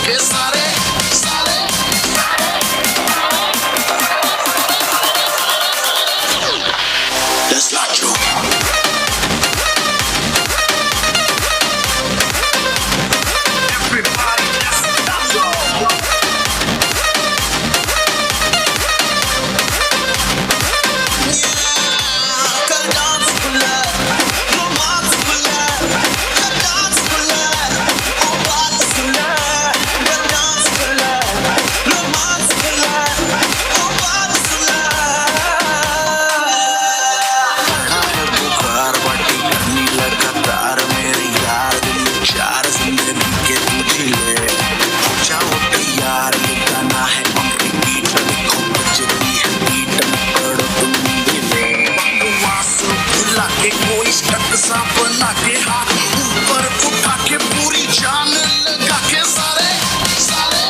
के सारे सारे। Let's not you. Everybody just stop. कर डांस खुला, रोमांस खुला, कर डांस खुला, ओ बात सुना, कर डांस खुला, रोमांस खुला, ओ बात सुना। है बुखार बाटी करनी लगातार मेरे यार, दिल चार जिंदगी के तुझे ले हो जाओ तैयार, ये गाना है ऑन रिपीट, देखो बजती है बीट में पड़ो तुम भी ले। बकवास भुला के कोई स्टक सा बना के हाथ ऊपर उठा के पूरी जान लगा के सारे सारे।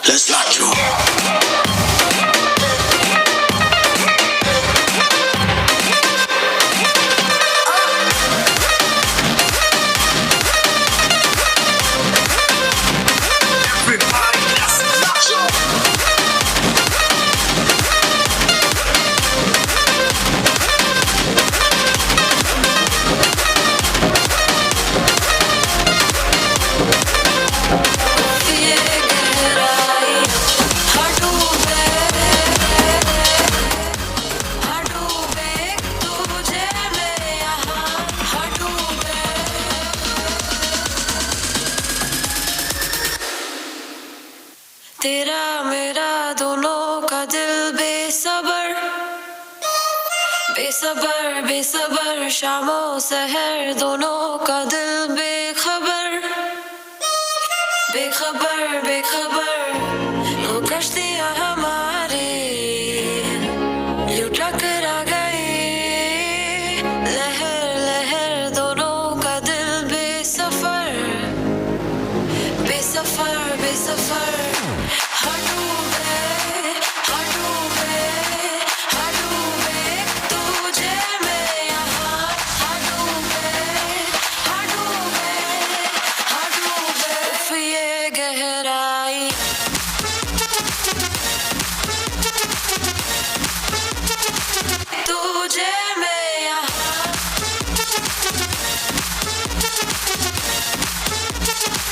Let's not you. Everybody let's not you. ये गहराई हाँ डूबे, हाँ डूबे तुझे मैं यहाँ, हाँ डूबे। तेरा मेरा दोनों का दिल बेसबर, बेसबर बेसबर, शामों सहर दोनों का दिल बेखबर, बेखबर बेखबर। वो कश्तियाँ हमारी यूं टकरा गई, लहर लहर दोनों का दिल बेसफर, बेसफर बेसफर। हाँ डूबे, हाँ डूबे, हाँ डूबे तुझे मैं यहाँ, हाँ डूबे, हाँ डूबे, हाँ डूबे। उफ ये गहराई तुझे मैं यहाँ,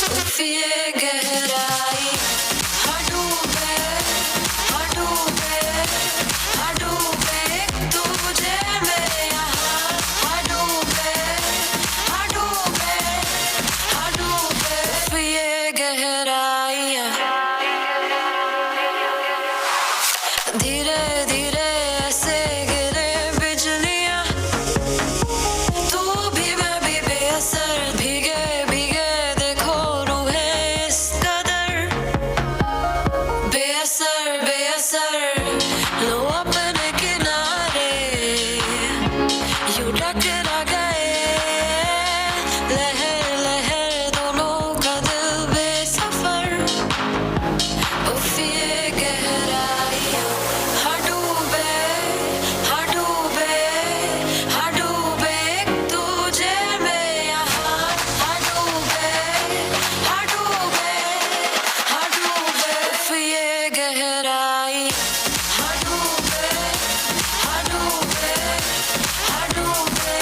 उफ ये गहराई। हाँ डूबे, हाँ डूबे, हाँ डूबे तुझे मैं यहाँ, हाँ डूबे, हाँ डूबे, हाँ डूबे। उफ ये गहराइयाँ धीरे धीरे ऐसे गिरे बिजलियाँ, तू भी मैं भी बेअसर, भीगे भीगे देखो रूहें इस कदर, बेअसर बेअसर। लो अपने किनारे यूं टकरा गए, लहर लहर दोनों का दिल बेसफर। उफ ये गहराइयाँ हाँ डूबे, हाँ डूबे, हाँ डूबे तुझे मैं यहाँ, हाँ डूबे, हाँ डूबे, हाँ डूबे। उफ ये गहराई हाँ डूबे, हाँ डूबे, हाँ डूबे।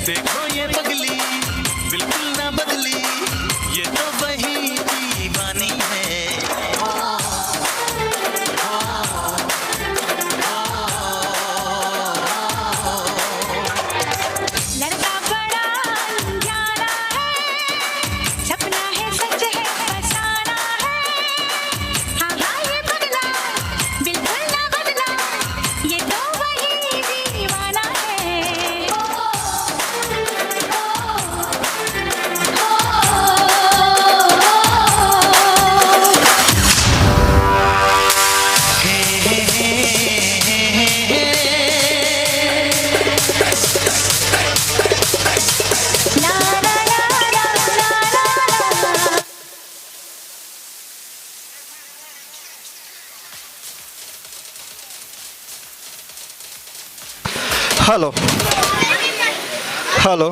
देखो ये पगली बिल्कुल ना बदली, ये तो वही दीवानी है। लड़का बड़ा प्यारा है, सपना है सच है फसाना है। हाँ हाँ ये पगला बिल्कुल ना बदला, ये तो वही दीवाना है। ला ला ला ला ला ला। Hello hello.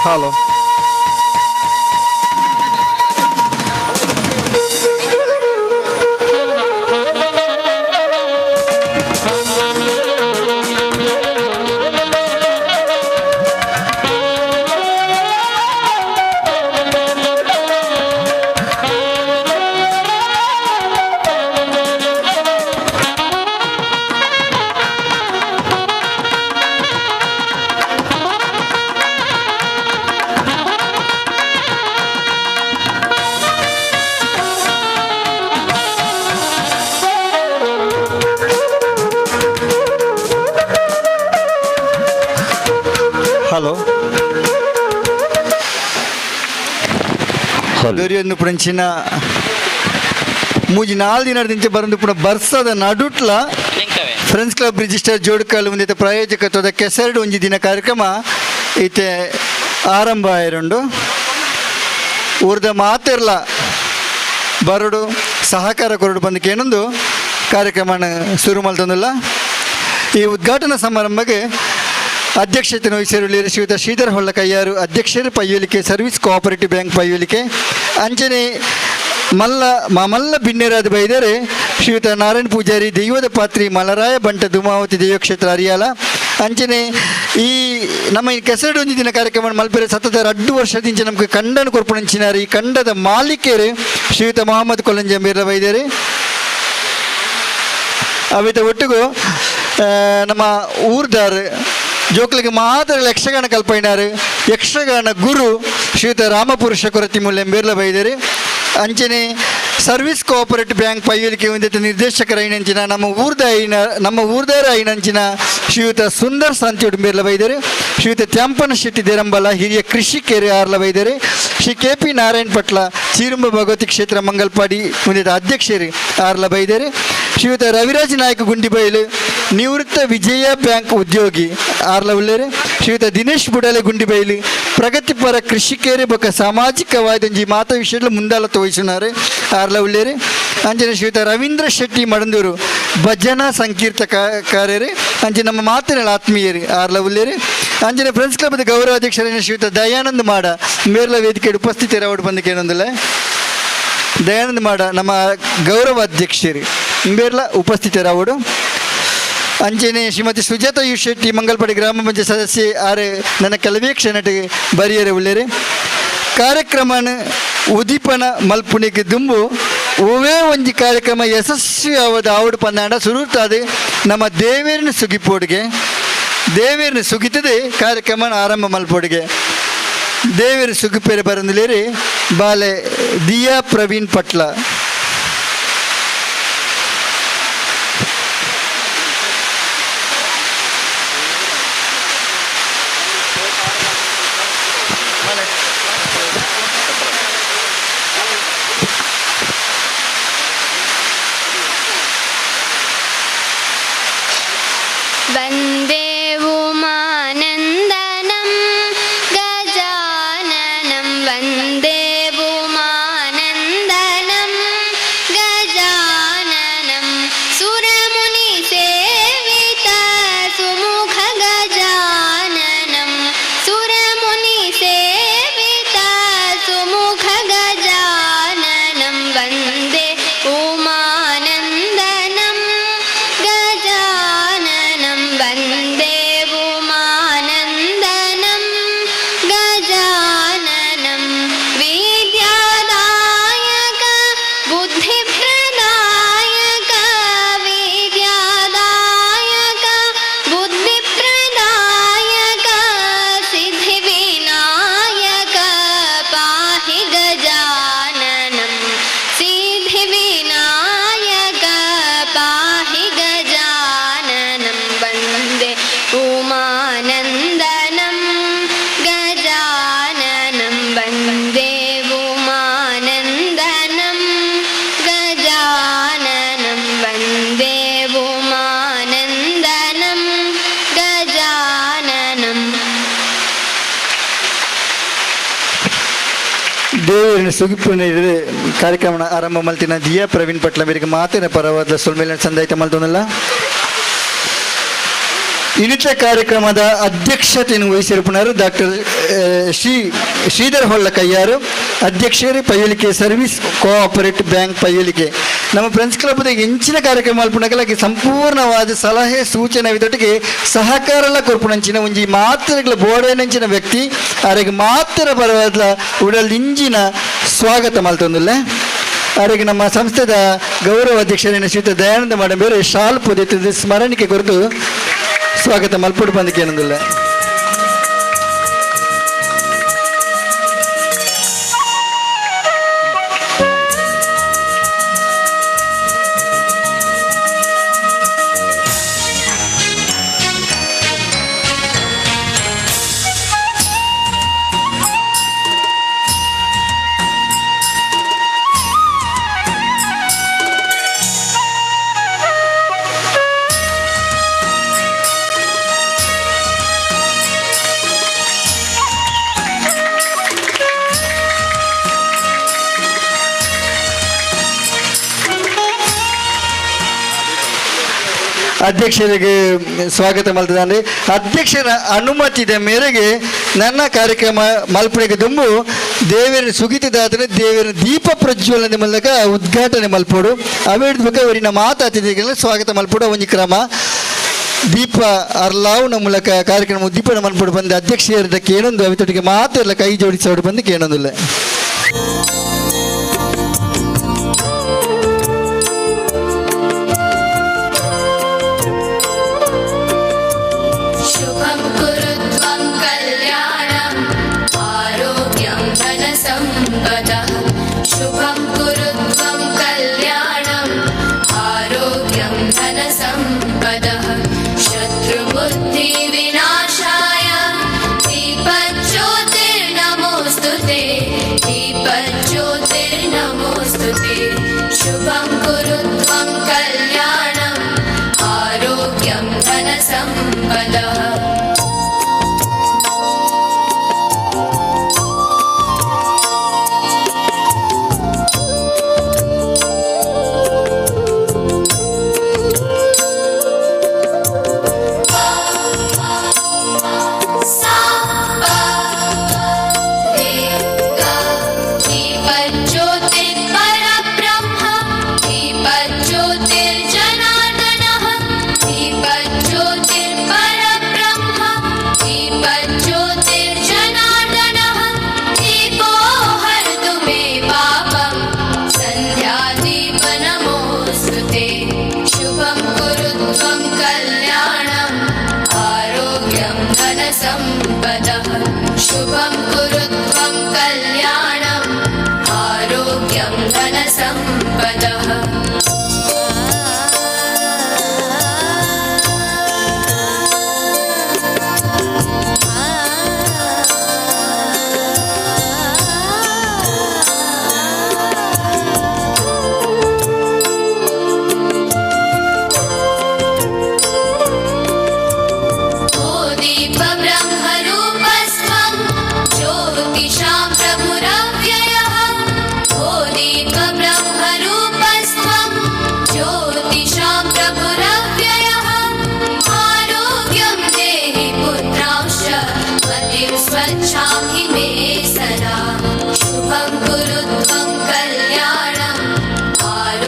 Hello hello. ದೊರಿಯೊಂದು ಪುಣಂಚಿನ ಮೂಜಿ ನಾಲ್ ದಿನದಿಂಚ ಬರಂದು ಪುಣ ಬರ್ಸದ ನಡುಟ್ಲ ಫ್ರೆಂಡ್ಸ್ ಕ್ಲಬ್ ರಿಜಿಸ್ಟರ್ ಜೋಡುಕಲ್ಲು ಒಂದಿತ ಪ್ರಾಯೋಜಕತ್ವದ ಕೆಸರಡು ಒಂಜಿ ದಿನ ಕಾರ್ಯಕ್ರಮ ಇತ್ತೆ ಆರಂಭ ಆಯಿರುಂಡು. ಊರ್ದ ಮಾತೆರ್ಲ ಬರಡು ಸಹಕಾರ ಕೊರಡು ಬಂದಕ್ಕೆ ಏನೊಂದು ಕಾರ್ಯಕ್ರಮನ ಶುರು ಮಲ್ತೊಂದುಲ್ಲ. ಈ ಉದ್ಘಾಟನಾ ಸಮಾರಂಭಕ್ಕೆ ಅಧ್ಯಕ್ಷತೆಯನ್ನು ವಹಿಸಿರುಳ್ಳಿರು ಶ್ರೀಯುತ ಶ್ರೀಧರ್ ಹೊಳ್ಳಕಯ್ಯಾರು, ಅಧ್ಯಕ್ಷರು, ಪಯ್ಯೋಲಿಕೆ ಸರ್ವಿಸ್ ಕೋಆಪರೇಟಿವ್ ಬ್ಯಾಂಕ್, ಪಯ್ಯೋಲಿಕೆ. ಅಂಚನೆ ಮಲ್ಲ ಮಾಮಲ್ಲ ಬಿನ್ನೆರಾದ ಬೈದರೆ ಶ್ರೀಯುತ ನಾರಾಯಣ ಪೂಜಾರಿ, ದೈವದ ಪಾತ್ರಿ, ಮಲರಾಯ ಬಂಟ ಧೂಮಾವತಿ ದೇವಕ್ಷೇತ್ರ, ಅರಿಯಾಲ. ಅಂಚನೆ ಈ ನಮ್ಮ ಈ ಕೆಸರಡು ಒಂಜಿ ದಿನ ಕಾರ್ಯಕ್ರಮ ಮಲ್ಪೆರೆ ಸತತ ರಡ್ಡು ವರ್ಷದಿಂಚ ನಮ್ಗೆ ಕಂಡನ ಕೊರ್ಪುಣಂಚಿನಾರು, ಈ ಕಂಡದ ಮಾಲೀಕರು ಶ್ರೀಯುತ ಮೊಹಮ್ಮದ್ ಕೊಲ್ಲಂಜ ಮೇರ್ಲ ಬೈದರೆ. ಅವಿತ ಒಟ್ಟಿಗೂ ನಮ್ಮ ಊರ್ದಾರ್ ಜೋಕ್ಲಿಗೆ ಮಾತ್ರ ಯಕ್ಷಗಾನ ಕಲ್ಪೈನಾರು ಯಕ್ಷಗಾನ ಗುರು ಶ್ರೀಯುತ ರಾಮಪುರುಷ ಕೊರತಿ ಮುಲ್ಲೆಂಬೇರ್ಲ ಬೈದರೆ. ಅಂಚನೆ ಸರ್ವಿಸ್ ಕೋಆಪರೇಟಿವ್ ಬ್ಯಾಂಕ್ ಪೈಯಲಿಕೆ ಹೊಂದಿದ ನಿರ್ದೇಶಕರ ಐನಂಚಿನ ನಮ್ಮ ಊರ್ದ ಐನ ನಮ್ಮ ಊರ್ದಾರ ಐನಂಚಿನ ಶ್ರೀಯುತ ಸುಂದರ್ ಸಂಚೋಡು ಮೇರ್ಲ ಬೈದರೆ. ಶ್ರೀಯುತ ತ್ಯಾಂಪನ ಶೆಟ್ಟಿ ದೇರಂಬಲ, ಹಿರಿಯ ಕೃಷಿಕರು, ಆರ್ಲ ಬೈದರೆ. ಶ್ರೀ ಕೆ ಪಿ ನಾರಾಯಣ್ ಪಟ್ಲ, ಚೀರುಂಬ ಭಗವತಿ ಕ್ಷೇತ್ರ, ಮಂಗಲ್ಪಾಡಿ ಹೊಂದಿದ ಅಧ್ಯಕ್ಷರು, ಆರ್ಲ ಬೈದರೆ. ಶ್ರೀಯುತ ರವಿರಾಜ್ ನಾಯಕ ಗುಂಡಿಬೈಲು, ನಿವೃತ್ತ ವಿಜಯ ಬ್ಯಾಂಕ್ ಉದ್ಯೋಗಿ, ಆರ್ಲ ಉಳ್ಳೇರು. ಶ್ರೀಯುತ ದಿನೇಶ್ ಬುಡಲೆ ಗುಂಡಿಬೈಲು, ಪ್ರಗತಿಪರ ಕೃಷಿಕರು ಬೊಕ್ಕ ಸಾಮಾಜಿಕವಾದ ಮಾತ ವಿಷಯದಲ್ಲಿ ಮುಂದಾಲತ್ವ ವಹಿಸಿನಾರು, ಆರ್ಲ ಉಳ್ಳೇರು. ಅಂಚನೆ ಶ್ರೀಯುತ ರವೀಂದ್ರ ಶೆಟ್ಟಿ ಮಡಂದೂರು, ಭಜನಾ ಸಂಕೀರ್ತಕಾರ್ಯರು, ಅಂಚೆ ನಮ್ಮ ಮಾತಿನ ಆತ್ಮೀಯರು, ಆರ್ಲ ಉಳ್ಳೇರು. ಅಂಚನೆ ಫ್ರೆಂಡ್ಸ್ ಕ್ಲಬ್ದ ಗೌರವ ಅಧ್ಯಕ್ಷರಾದ ಶ್ರೀಯುತ ದಯಾನಂದ್ ಮಾಡ ಮೇರ್ಲ ವೇದಿಕೆ ಉಪಸ್ಥಿತರವಡು ಬಂದಕ್ಕೆ ಏನೊಂದಿಲ್ಲ. ದಯಾನಂದ ಮಾಡ ನಮ್ಮ ಗೌರವ ಅಧ್ಯಕ್ಷರು ಮೇರ್ಲ ಉಪಸ್ಥಿತರಾವಡು. ಅಂಚನೆ ಶ್ರೀಮತಿ ಸುಜಾತ you Shetty, Mangalpady ಗ್ರಾಮ ಪಂಚಾಯತ್ ಸದಸ್ಯೆ, ಆರು ನನ್ನ ಕೆಲವೇ ಕ್ಷಣಟಿಗೆ ಬರಿಯರೆ ಉಳ್ಳೇರೆ. ಕಾರ್ಯಕ್ರಮನ ಉದೀಪನ ಮಲ್ಪುಣಿಗೆ ದುಂಬು ಒವೇ ಒಂಜಿ ಕಾರ್ಯಕ್ರಮ ಯಶಸ್ವಿ ಆವದ ಆವಡು ಪನ್ನಾಡ ಸುರುತಾದೆ ನಮ್ಮ ದೇವೇರಿನ ಸುಗಿಪೋಡಿಗೆ. ದೇವೇರಿನ ಸುಗಿತದೆ ಕಾರ್ಯಕ್ರಮನ ಆರಂಭ ಮಲ್ಪೋಡಿಗೆ. ದೇವೇರು ಸುಗಿಪೇರೆ ಬರಂದಿಲೇರಿ ಬಾಲೆ ದಿಯಾ ಪ್ರವೀಣ್ ಪಟ್ಲ. वन्दे उमानन्दनं गजाननं, वन्दे उमानन्दनं गजाननं, सुरमुनिसेवित सुमुखगजाननं, सुरमुनिसेवित सुमुखगजाननं, वन्दे उमानन्दनं गजाननं, वन्दे उमानन्दनं गजाननं, विद्यादायक बुद्धिप्रदायक, विद्यादायक बुद्धिप्रदायक, सिद्धिविनायक पाहि गजाननं, सिद्धिविनायक पाहि गजाननं, वन्दे उमानन्दनं गजाननं, वन्दे उमानन्दनं गजाननं, वन्दे उमानन्दनं गजाननम्. ದೇವರಿನ ಸುಗಿಪುನ ಕಾರ್ಯಕ್ರಮ ಆರಂಭ ಮಲ್ತಿನ ದಿಯಾ ಪ್ರವೀಣ್ ಪಟ್ಲ ಮೇರೆಗೆ ಮಾತಿನ ಪರವಾದ ಸೊಲ್ಮೇಲಿನ ಸಂದಾಯಿತ ಮಲ್ತೊಂದಲ್ಲ. ಇನ್ನಿತರ ಕಾರ್ಯಕ್ರಮದ ಅಧ್ಯಕ್ಷತೆಯನ್ನು ವಹಿಸಿರುಪುನರು ಡಾಕ್ಟರ್ ಶ್ರೀ ಶ್ರೀಧರ್ ಹೊಳ್ಳ ಕಯ್ಯಾರು, ಅಧ್ಯಕ್ಷರು, ಪಯ್ಯಲಿಕೆ ಸರ್ವಿಸ್ ಕೋಆಪರೇಟಿವ್ ಬ್ಯಾಂಕ್, ಪಯ್ಯಲಿಕೆ. ನಮ್ಮ ಫ್ರೆಂಡ್ಸ್ ಕ್ಲಬ್ದ ಎಂಚಿನ ಕಾರ್ಯಕ್ರಮ ಮಲ್ಪುನಕಲಗೆ ಸಂಪೂರ್ಣವಾದ ಸಲಹೆ ಸೂಚನೆ ಇದೊಟ್ಟಿಗೆ ಸಹಕಾರಲ ಕೊರ್ಪುನಂಚಿನ ಒಂಜಿ ಮಾತ್ರಗಳ ಬೋಡೇನಂಚಿನ ವ್ಯಕ್ತಿ. ಆರೆಗೆ ಮಾತ್ರ ಪರವಾದ ಉಡಲ್ ಇಂಜಿನ ಸ್ವಾಗತ ಮಲ್ತೊಂದುಲ್ಲೆ. ಆರೆಗೆ ನಮ್ಮ ಸಂಸ್ಥೆದ ಗೌರವ ಅಧ್ಯಕ್ಷರೇನ ಶ್ರೀಯುತ ದಯಾನಂದ ಮೇಡಮ್ ಬೇರೆ ಶಾಲ್ ಪೊದೆತದ ಸ್ಮರಣಿಕೆ ಕೊರತು ಸ್ವಾಗತ ಮಲ್ಪುಡು ಬಂದಕ್ಕೆ ಏನೊಂದುಲ್ಲ. ಅಧ್ಯಕ್ಷರಿಗೆ ಸ್ವಾಗತ ಮಲ್ತದಾಂಡ್. ಅಧ್ಯಕ್ಷರ ಅನುಮತಿದ ಮೇರೆಗೆ ನನ್ನ ಕಾರ್ಯಕ್ರಮ ಮಲ್ಪುಣಿಗೆ ದುಂಬು ದೇವರ ಸುಗಿತದಾತನ ದೇವರ ದೀಪ ಪ್ರಜ್ವಲನೆ ಮೂಲಕ ಉದ್ಘಾಟನೆ ಮಲ್ಪೋಡು. ಅವೇಡ್ ಬೊಕ ಅವರಿನ ಮಾತ ಅತಿಥಿಗಳ ಸ್ವಾಗತ ಮಲ್ಪೋಡು. ಒಂಜಿ ಕ್ರಮ ದೀಪ ಅರ್ಲಾವುನ ಮೂಲಕ ಕಾರ್ಯಕ್ರಮ ಉದ್ದೀಪನ ಮಲ್ಪೋಡು ಬಂದು ಅಧ್ಯಕ್ಷರ ಕೇನೊಂದು ಅವಿತೊಟ್ಟಿಗೆ ಮಾತೆಲ್ಲ ಕೈ ಜೋಡಿಸೋಡು ಬಂದು ಕೇನೊಂದುಲ್ಲ. शुभं कुरु त्वं कल्याणम् आरोग्यं धनसम्पदः। शुभं कुरु त्वं कल्याणम् आरोग्यं धनसम्पदः। शत्रुबुद्धिविनाशाय दीपज्योतिर्नमोऽस्तु ते, दीपज्योतिर्नमोऽस्तु ते। शुभं कुरु त्वं कल्याणम् आरोग्यं धनसम्पदः। दीपज्योतिर्परब्रह्म दीपज्योतिर्जनार्दनः, दीपज्योतिर्परब्रह्म दीपज्योतिर्जनार्दनः। दीपो हरतु मे पापं सन्ध्यादीप नमोऽस्तु ते। शुभं कुरु त्वं कल्याणम् आरोग्यं धनसम्पदः। शुभं कुरु त्वं कल्याणम् आरोग्यं धनसम्पदः। ओ दीपब्रह्मरूपस्त्वं ज्योतिषां प्रभुरव्ययः। ओ दीपब्रह्मरूपस्त्वं ज्योतिषां प्रभुरव्ययः। आरोग्यं देहि पुत्रांश्च मतिं स्वच्छां हि मे सदा। शुभं कुरु त्वं कल्याणम् आरो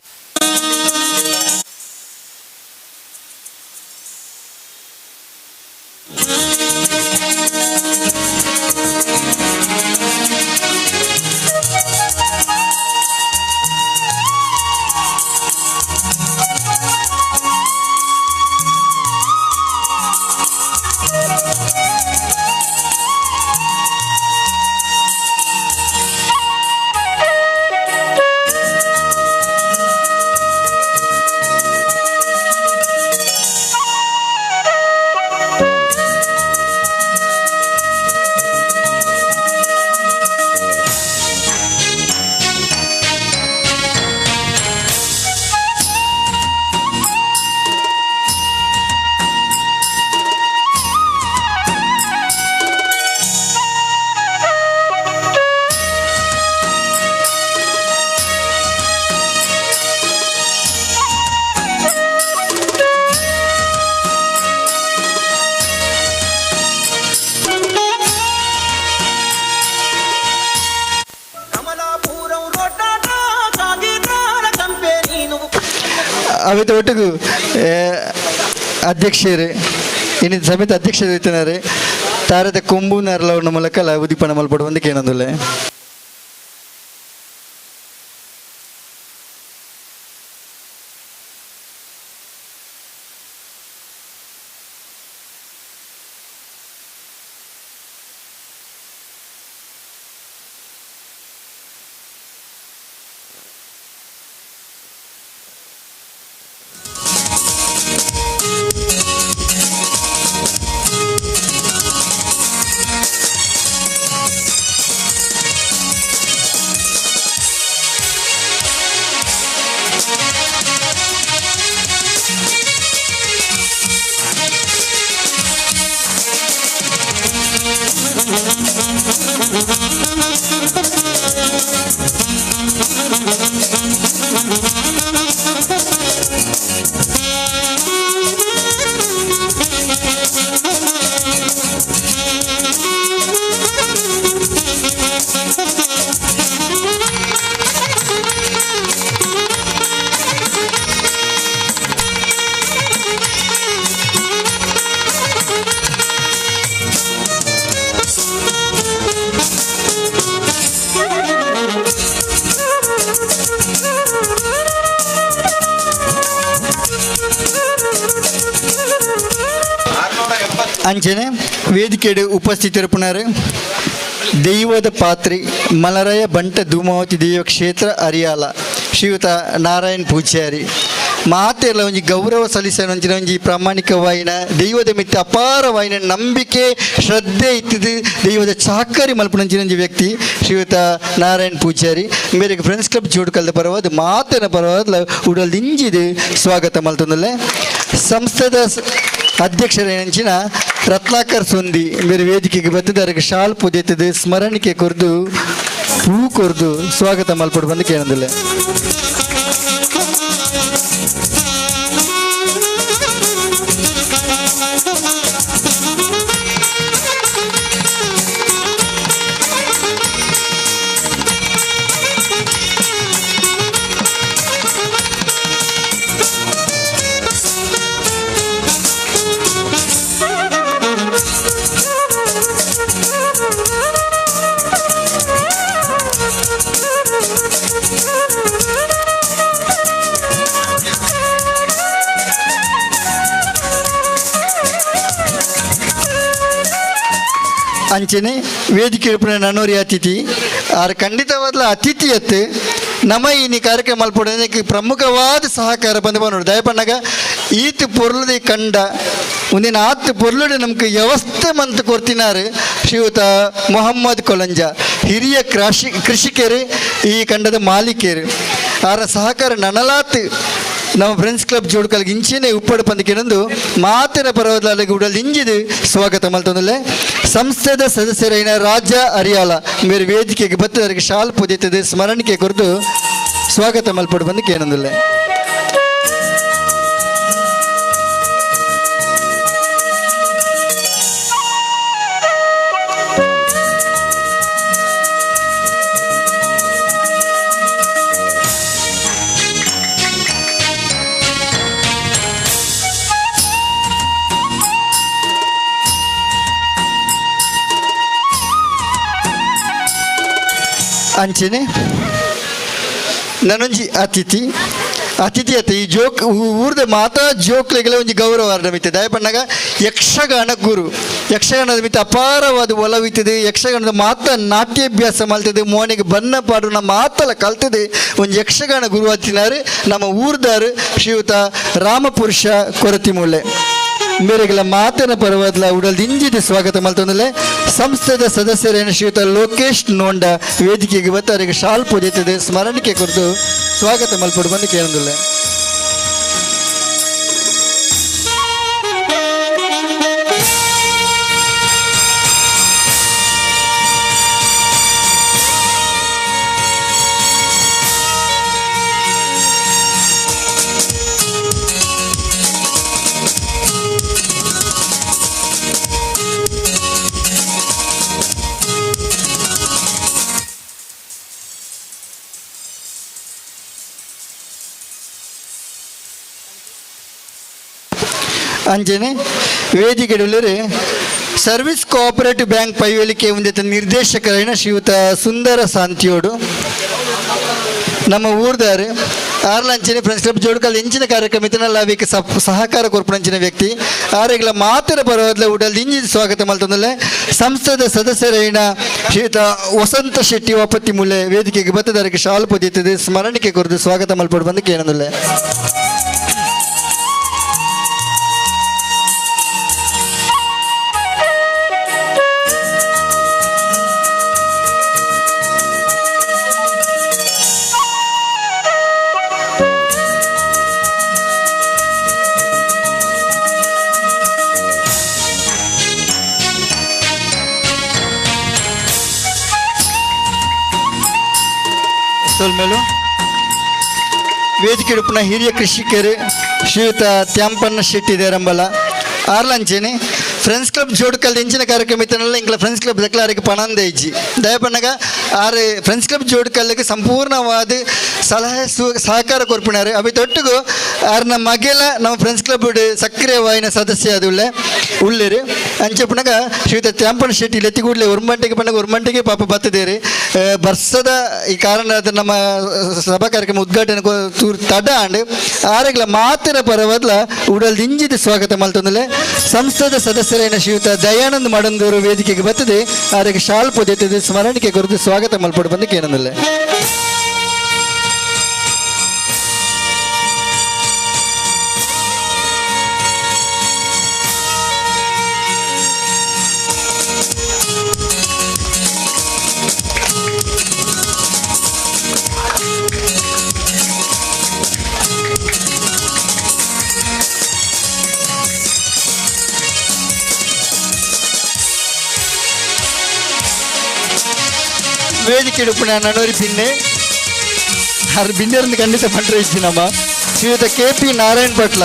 కమలాపురం రోడ్డాట కాగితాల కంపెనీ నువ్వు. ಅವಿತ ಒಟ್ಟಿಗೂ ಅಧ್ಯಕ್ಷರು ಇನ್ನು ಸಮೇತ ಅಧ್ಯಕ್ಷರು ಇತ್ತಿನಾರೆ ತಾರದ ಕೊಂಬು ನರಲವನ ಮೂಲಕ ಉದೀಪನ ಮಲ್ಪಡು ಒಂದು ಕೇನೊಂದುಲ್ಲೆ. ಅಂಚನೆ ವೇದಿಕೆಡು ಉಪಸ್ಥಿತರಿಪ್ಪುನಾರು ದೈವದ ಪಾತ್ರಿ ಮಲರಾಯ ಬಂಟ ಧೂಮಾವತಿ ದೈವ ಕ್ಷೇತ್ರ ಅರಿಯಾಲ ಶ್ರೀಯುತ ನಾರಾಯಣ್ ಪೂಜಾರಿ. ಮಾತೆಲ್ಲ ಒಂಜಿ ಗೌರವ ಸಲ್ಲಿಸನ ಒಂಜಿನ ಒಂಜಿ ಪ್ರಾಮಾಣಿಕವಾಯಿನ ದೈವದ ಮಿತ್ತ ಅಪಾರವಾಯಿನ ನಂಬಿಕೆ ಶ್ರದ್ಧೆ ಇತ್ತಿದ್ದು ದೈವದ ಚಾಕರಿ ಮಲ್ಪುನಂಚಿನ ಒಂಜಿ ವ್ಯಕ್ತಿ ಶ್ರೀಯುತ ನಾರಾಯಣ್ ಪೂಜಾರಿ. ಮೇರೆಗೆ ಫ್ರೆಂಡ್ಸ್ ಕ್ಲಬ್ ಜೋಡುಕಲ್ದ ಪರವಾದ ಮಾತಿನ ಪರವಾದ ಉಡಲ್ ದಿಂಜಿದು ಸ್ವಾಗತ ಮಲ್ತೊಂದುಲ್ಲೆ. ಸಂಸ್ಥೆದ ಅಧ್ಯಕ್ಷರೇನಂಚಿನ ರತ್ನಾಕರ್ ಸುಂದಿ ಮೇರೆ ವೇದಿಕೆಗೆ ಬತ್ತಿದ ಅದಕ್ಕೆ ಶಾಲ್ ಪುದೆತ್ತದು ಸ್ಮರಣಿಕೆ ಕೊರ್ದು ಹೂ ಕೊರ್ದು ಸ್ವಾಗತ ಮಲ್ಪಡು ಬಂದು ಕೇಳಂದಿಲ್ಲ. ಅಂಚನೆ ವೇದಿಕೆ ನನೋರಿ ಅತಿಥಿ ಆರ್ ಖಂಡಿತವಾದ್ಲ ಅತಿಥಿಯತ್ತೆ ನಮ್ಮ ಈ ಕಾರ್ಯಕ್ರಮ ಮಲ್ಪೊಡು ಪ್ರಮುಖವಾದ ಸಹಕಾರ ಬಂದು ಬಂದು ದಯಪಣ್ಣಗ ಈತ್ ಪೊರ್ಲುದಿ ಕಂಡ ಒಂದಿನ ಆತ್ ಪೊರ್ಲುಡು ನಮ್ಗೆ ವ್ಯವಸ್ಥೆ ಮಂತ್ ಕೊಡ್ತಿನಾರು ಶ್ರೀಯುತ ಮೊಹಮ್ಮದ್ ಕೊಲಂಜ, ಹಿರಿಯ ಕೃಷಿಕರು, ಈ ಕಂಡದ ಮಾಲೀಕರು. ಆರ ಸಹಕಾರ ನನಲಾತ್ ನಮ್ಮ ಫ್ರೆಂಡ್ಸ್ ಕ್ಲಬ್ ಜೋಡ್ಕಲ್ಗೆ ಇಂಚಿನೇ ಉಪ್ಪಡು ಪಂದಿಕೆನೊಂದು ಮಾತಿನ ಪರ್ವತಾಲೆಗೆ ಉಡಲ್ ಇಂಜಿದು ಸ್ವಾಗತ ಮಲ್ತೊಂದುಲ್ಲೆ. ಸಂಸ್ಥೆದ ಸದಸ್ಯರೈನ ರಾಜ ಅರಿಯಾಲ ಮೇರೆ ವೇದಿಕೆಗೆ ಬತ್ತದರಿಗೆ ಶಾಲ್ ಪುದೆತ್ತದೆ ಸ್ಮರಣಿಕೆ ಕೊರ್ದು ಸ್ವಾಗತ ಮಲ್ಪಡು ಬಂದು ಕೇನೊಂದುಲ್ಲೆ. ಅಂಚನೆ ನನೊಂಜಿ ಅತಿಥಿ ಅತಿಥಿ ಅತ್ತ ಈ ಜೋಕ್ ಊರ್ದ ಮಾತಾ ಜೋಕ್ಲೆಗೆಲ್ಲ ಒಂಜಿ ಗೌರವ ಮಿತ್ತೆ ದಯಪಣ್ಣಗ ಯಕ್ಷಗಾನ ಗುರು, ಯಕ್ಷಗಾನದ ಮಿತ್ತ ಅಪಾರವಾದ ಒಲವಿತ್ತದೆ, ಯಕ್ಷಗಾನದ ಮಾತ ನಾಟ್ಯಾಭ್ಯಾಸ ಮಲ್ತದೆ, ಮೋನೆಗೆ ಬಣ್ಣ ಪಾಡುನ ಮಾತಲ ಕಲ್ತದೆ ಒಂಜಿ ಯಕ್ಷಗಾನ ಗುರು ಅತ್ತಿನಾರು ನಮ್ಮ ಊರ್ದಾರು ಶ್ರೀಯುತ ರಾಮಪುರುಷ ಕೊರತಿಮೂಲೆ. ಮೇರೆಗೆಲ್ಲ ಮಾತಿನ ಪರವಾದ್ಲ ಉಡಲ್ ಇಂಜಿದ ಸ್ವಾಗತ ಮಲ್ತೊಂದುಲ್ಲೆ. ಸಂಸ್ಥೆದ ಸದಸ್ಯರೇನ ಶ್ರೀಯುತ ಲೋಕೇಶ್ ನೋಂಡ ವೇದಿಕೆಗೆ ಬತ್ತವರಿಗೆ ಶಾಲ್ ಪೂಜೆತ್ತದೆ ಸ್ಮರಣಿಕೆ ಕೊರ್ದು ಸ್ವಾಗತ ಮಲ್ಪಡು ಬಂದು ಕೇಳೊಂದುಲ್ಲೆ. ಅಂಚನೆ ವೇದಿಕೆಡುಳ್ಳರು service cooperative bank ಪೈವಳಿಕೆ ಹೊಂದಿದ ನಿರ್ದೇಶಕರೈನ ಶ್ರೀಯುತ ಸುಂದರ ಸಾಂತಿಯೋಡು ನಮ್ಮ ಊರ್ದಾರು. ಆರ್ಲಂಚಿನ ಫ್ರೆಂಡ್ಸ್ ಕ್ಲಬ್ ಜೋಡುಕಲ್ ಎಂಚಿನ ಕಾರ್ಯಕ್ರಮ ಇತ್ತನಲ್ಲ ಅವಿಕ್ ಸಹಕಾರ ಕೊರ್ಪುನಂಚಿನ ವ್ಯಕ್ತಿ ಆರೆಗ್ಲ ಮಾತರ ಪರವಾದ್ಲ ಉಡಲ್ ಇಂಜಿನ ಸ್ವಾಗತ ಮಲ್ತೊಂದುಲ್ಲೆ. ಸಂಸ್ಥೆದ ಸದಸ್ಯರೈನ ಶ್ರೀಯುತ ವಸಂತ ಶೆಟ್ಟಿ ವಪತಿ ಮೂಲೆ ವೇದಿಕೆಗೆ ಬತ್ತದಾರಿಗೆ ಶಾಲು ಪೊದೀತದೆ ಸ್ಮರಣಿಕೆ ಕೊರದು ಸ್ವಾಗತ ಮಲ್ಪಡು ಬಂದು ಕೇಳೊಂದುಲ್ಲೆ. ಸೊಲ್ಮೇಲು ವೇದಿಕೆ ಉಪ್ಪುನ ಹಿರಿಯ ಕೃಷಿಕರು ಶ್ರೀಯುತ ತ್ಯಾಂಪಣ್ಣ ಶೆಟ್ಟಿ ದೇರಂಬಲ ಆರ್ಲಂಚೇನೆ ಫ್ರೆಂಡ್ಸ್ ಕ್ಲಬ್ ಜೋಡ್ಕಲ್ ಎಂಚಿನ ಕಾರ್ಯಕ್ರಮ ಇತ್ತನಲ್ಲ ಇಂಕ್ಲ ಫ್ರೆಂಡ್ಸ್ ಕ್ಲಬ್ ದಕ್ಲಾರಿಗೆ ಪಣಂದ ಇಜ್ಜಿ ದಯಪಣ್ಣಗ ಆರು ಫ್ರೆಂಡ್ಸ್ ಕ್ಲಬ್ ಜೋಡ್ಕಲ್ಲಿಗೆ ಸಂಪೂರ್ಣವಾದ ಸಲಹೆ ಸಹಕಾರ ಕೊರ್ಪಿನಾರು. ಅವಿ ತೊಟ್ಟುಗು ಆರ್ನ ಮಗೆಲ ನಮ್ಮ ಫ್ರೆಂಡ್ಸ್ ಕ್ಲಬ್ ಸಕ್ರಿಯವಾಯಿನ ಸದಸ್ಯ ಅದುಳ್ಳೆ. ಉಳ್ಳೇರು. ಅಂಚೆಪುನಗ ಶ್ರೀಯುತ ತ್ಯಾಂಪನ ಶೆಟ್ಟಿ ಲೆತ್ತಿಗೂಡ್ಲೆ ಒರ್ಮಂಟೆಗೆ ಪನ್ನಗ ಒರ್ಮಂಟೆಗೆ ಪಾಪ ಬತ್ತದೇರು. ಬರ್ಸದ ಈ ಕಾರಣ ಅದು ನಮ್ಮ ಸಭಾ ಕಾರ್ಯಕ್ರಮ ಉದ್ಘಾಟನೆ ತೂರ್ ತಡ ಆಂಡ್. ಆರೆಗ್ಲ ಮಾತಿನ ಪರವದ್ಲ ಉಡಲ್ ದಿಂಜಿದ ಸ್ವಾಗತ ಮಲ್ತೊಂದುಲ್ಲೆ. ಸಂಸ್ಥೆದ ಸದಸ್ಯರೇನ ಶ್ರೀಯುತ ದಯಾನಂದ್ ಮಡಂದೂರು ವೇದಿಕೆಗೆ ಬತ್ತದೆ ಆರೆಗ್ ಶಾಲ್ ಪೊದೆತ್ತದೆ ಸ್ಮರಣಿಕೆ ಕೊರದು ಸ್ವಾಗತ ಮಲ್ಪೊಡು ಬಂದು ಕೇನೊಂದುಲ್ಲೆ. ವೇದಿಕೆ ಉಪ್ಪುನ ನನೋರಿ ಬಿನ್ನೆ ಅದು ಬಿನ್ನೆರಂದು ಖಂಡಿತ ಪಂಡ್ರೆ ಇಜ್ಜಿ ನಮ್ಮ ಶ್ರೀಯುತ ಕೆ ಪಿ ನಾರಾಯಣ್ ಪಟ್ಲ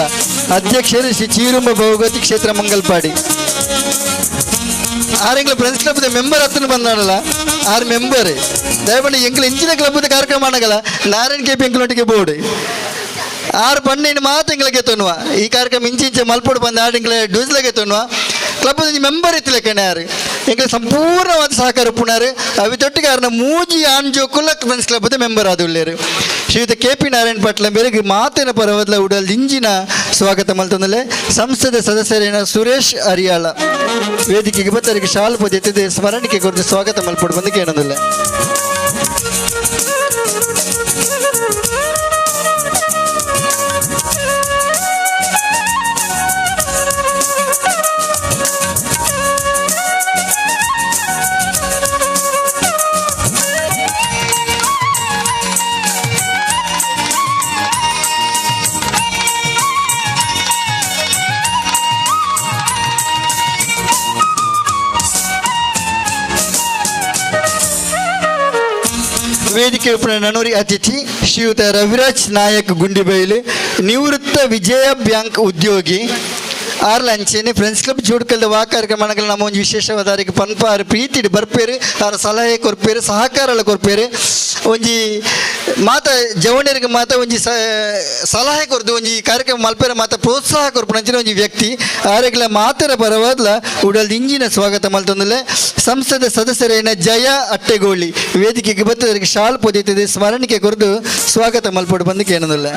ಅಧ್ಯಕ್ಷರು ಶ್ರೀ ಚೀರುಂಬ ಭೌಗತಿ ಕ್ಷೇತ್ರ ಮಂಗಲ್ಪಾಡಿ. ಆರು ಎಂಗ್ಲ ಫ್ರೆಂಡ್ಸ್ ಕ್ಲಬ್ದ ಮೆಂಬರ್ ಹತ್ತನ ಬಂದಾನಲ್ಲ, ಆರು ಮೆಂಬರ್ ದಯಪಂಡ ಎಂಕ್ಲ ಇಂಚಿನ ಕ್ಲಬ್ದ ಕಾರ್ಯಕ್ರಮ ಅನ್ನಗಲ್ಲ ನಾರಾಯಣ್ ಕೆ ಪಿ ಎಂಕ್ಲೊಟ್ಟಿಗೆ ಬೋರ್ಡ್ ಆರು ಪನ್ನೆಂಡು ಮಾತು ಎಂಗ್ಲಕ್ಕೆ ತೊನ್ನುವ ಈ ಕಾರ್ಯಕ್ರಮ ಇಂಚಿ ಇಂಚೆ ಮಲ್ಪೋಡು ಬಂದ ಆರು ಎಂಕ್ಲೆ ಡೂಸ್ಲಗೆ ತೊನ್ನುವ ಕ್ಲಬ್ ಮೆಂಬರ್ ಇತ್ತಲೆಕ್ಕನೆ ಯಾರು ಎಂಕ್ಲೆ ಸಂಪೂರ್ಣವಾದ ಸಹಕಾರ ಉಪ್ಪುನಾರು. ಅವಿ ತೊಟ್ಟಿಗೆ ಆರ್ನ ಮೂಜಿ ಆನ್ ಜೋಕುಲ ಫ್ರೆಂಡ್ಸ್ ಕ್ಲಬ್ದ ಮೆಂಬರ್ ಆದುಳ್ಳೇರು. ಶ್ರೀಯುತ ಕೆ ಪಿ ನಾರಾಯಣ್ ಪಟ್ಲ ಬೇರೆಗೆ ಮಾತಿನ ಪರವದ್ಲ ಉಡಲ್ ಇಂಜಿನ ಸ್ವಾಗತ ಮಲ್ತೊಂದಲೆ. ಸಂಸ್ಥೆದ ಸದಸ್ಯರೇನ ಸುರೇಶ್ ಅರಿಯಾಳ ವೇದಿಕೆಗೆ ಬತ್ತರಿಗೆ ಶಾಲು ಪೊದೆತ್ತಿದೆ ಸ್ಮರಣಿಕೆ ಕೊರದು ಸ್ವಾಗತ ಮಲ್ಪೊಡು ಬಂದು ಕೇಳೊಂದಿಲ್ಲ. ವೇದಿಕೆ ಉಪ್ಪುನ ನನೂರಿ ಅತಿಥಿ ಶ್ರೀಯುತ ರವಿರಾಜ್ ನಾಯಕ್ ಗುಂಡಿಬೈಲು, ನಿವೃತ್ತ ವಿಜಯ ಬ್ಯಾಂಕ್ ಉದ್ಯೋಗಿ. ಆರ್ಲ ಅಂಚೆನೆ ಫ್ರೆಂಡ್ಸ್ ಕ್ಲಬ್ ಜೋಡ್ಕಲ್ದ ವಾ ಕಾರ್ಯಕ್ರಮಗಳ ನಮ್ಮ ಒಂಜಿ ವಿಶೇಷವಾದ ಆರಿಗೆ ಪನ್ಪ ಆರು ಪ್ರೀತಿಡ್ ಬರ್ಪೇರು, ಆರ ಸಲಹೆ ಕೊರ್ಪೇರು, ಸಹಕಾರಲ ಕೊರ್ಪೇರು. ಒಂಜಿ ಮಾತ ಜವಣಿಯರಿಗೆ ಮಾತ ಒಂಜಿ ಸಲಹೆ ಕೊರ್ದು ಒಂಜಿ ಕಾರ್ಯಕ್ರಮ ಮಲ್ಪೇರ ಮಾತ ಪ್ರೋತ್ಸಾಹ ಕೊರ್ಪುನ ಅಂಚಿನ ಒಂಜಿ ವ್ಯಕ್ತಿ. ಆರೆಗ್ಲ ಮಾತರ ಪರವಾದ್ಲ ಉಡಲ್ ಇಂಜಿನ ಸ್ವಾಗತ ಮಲ್ತೊಂದುಲ್ಲೆ. ಸಂಸದ ಸದಸ್ಯರೇನ ಜಯ ಅಟ್ಟೆಗೋಳಿ ವೇದಿಕೆಗೆ ಬತ್ತದರಿಗೆ ಶಾಲ್ ಪೊದೆತ್ತದೆ ಸ್ಮರಣಿಕೆ ಕೊರ್ದು ಸ್ವಾಗತ ಮಲ್ಪೊಡು ಬಂದು ಕೇನೊಂದುಲ್ಲೆ.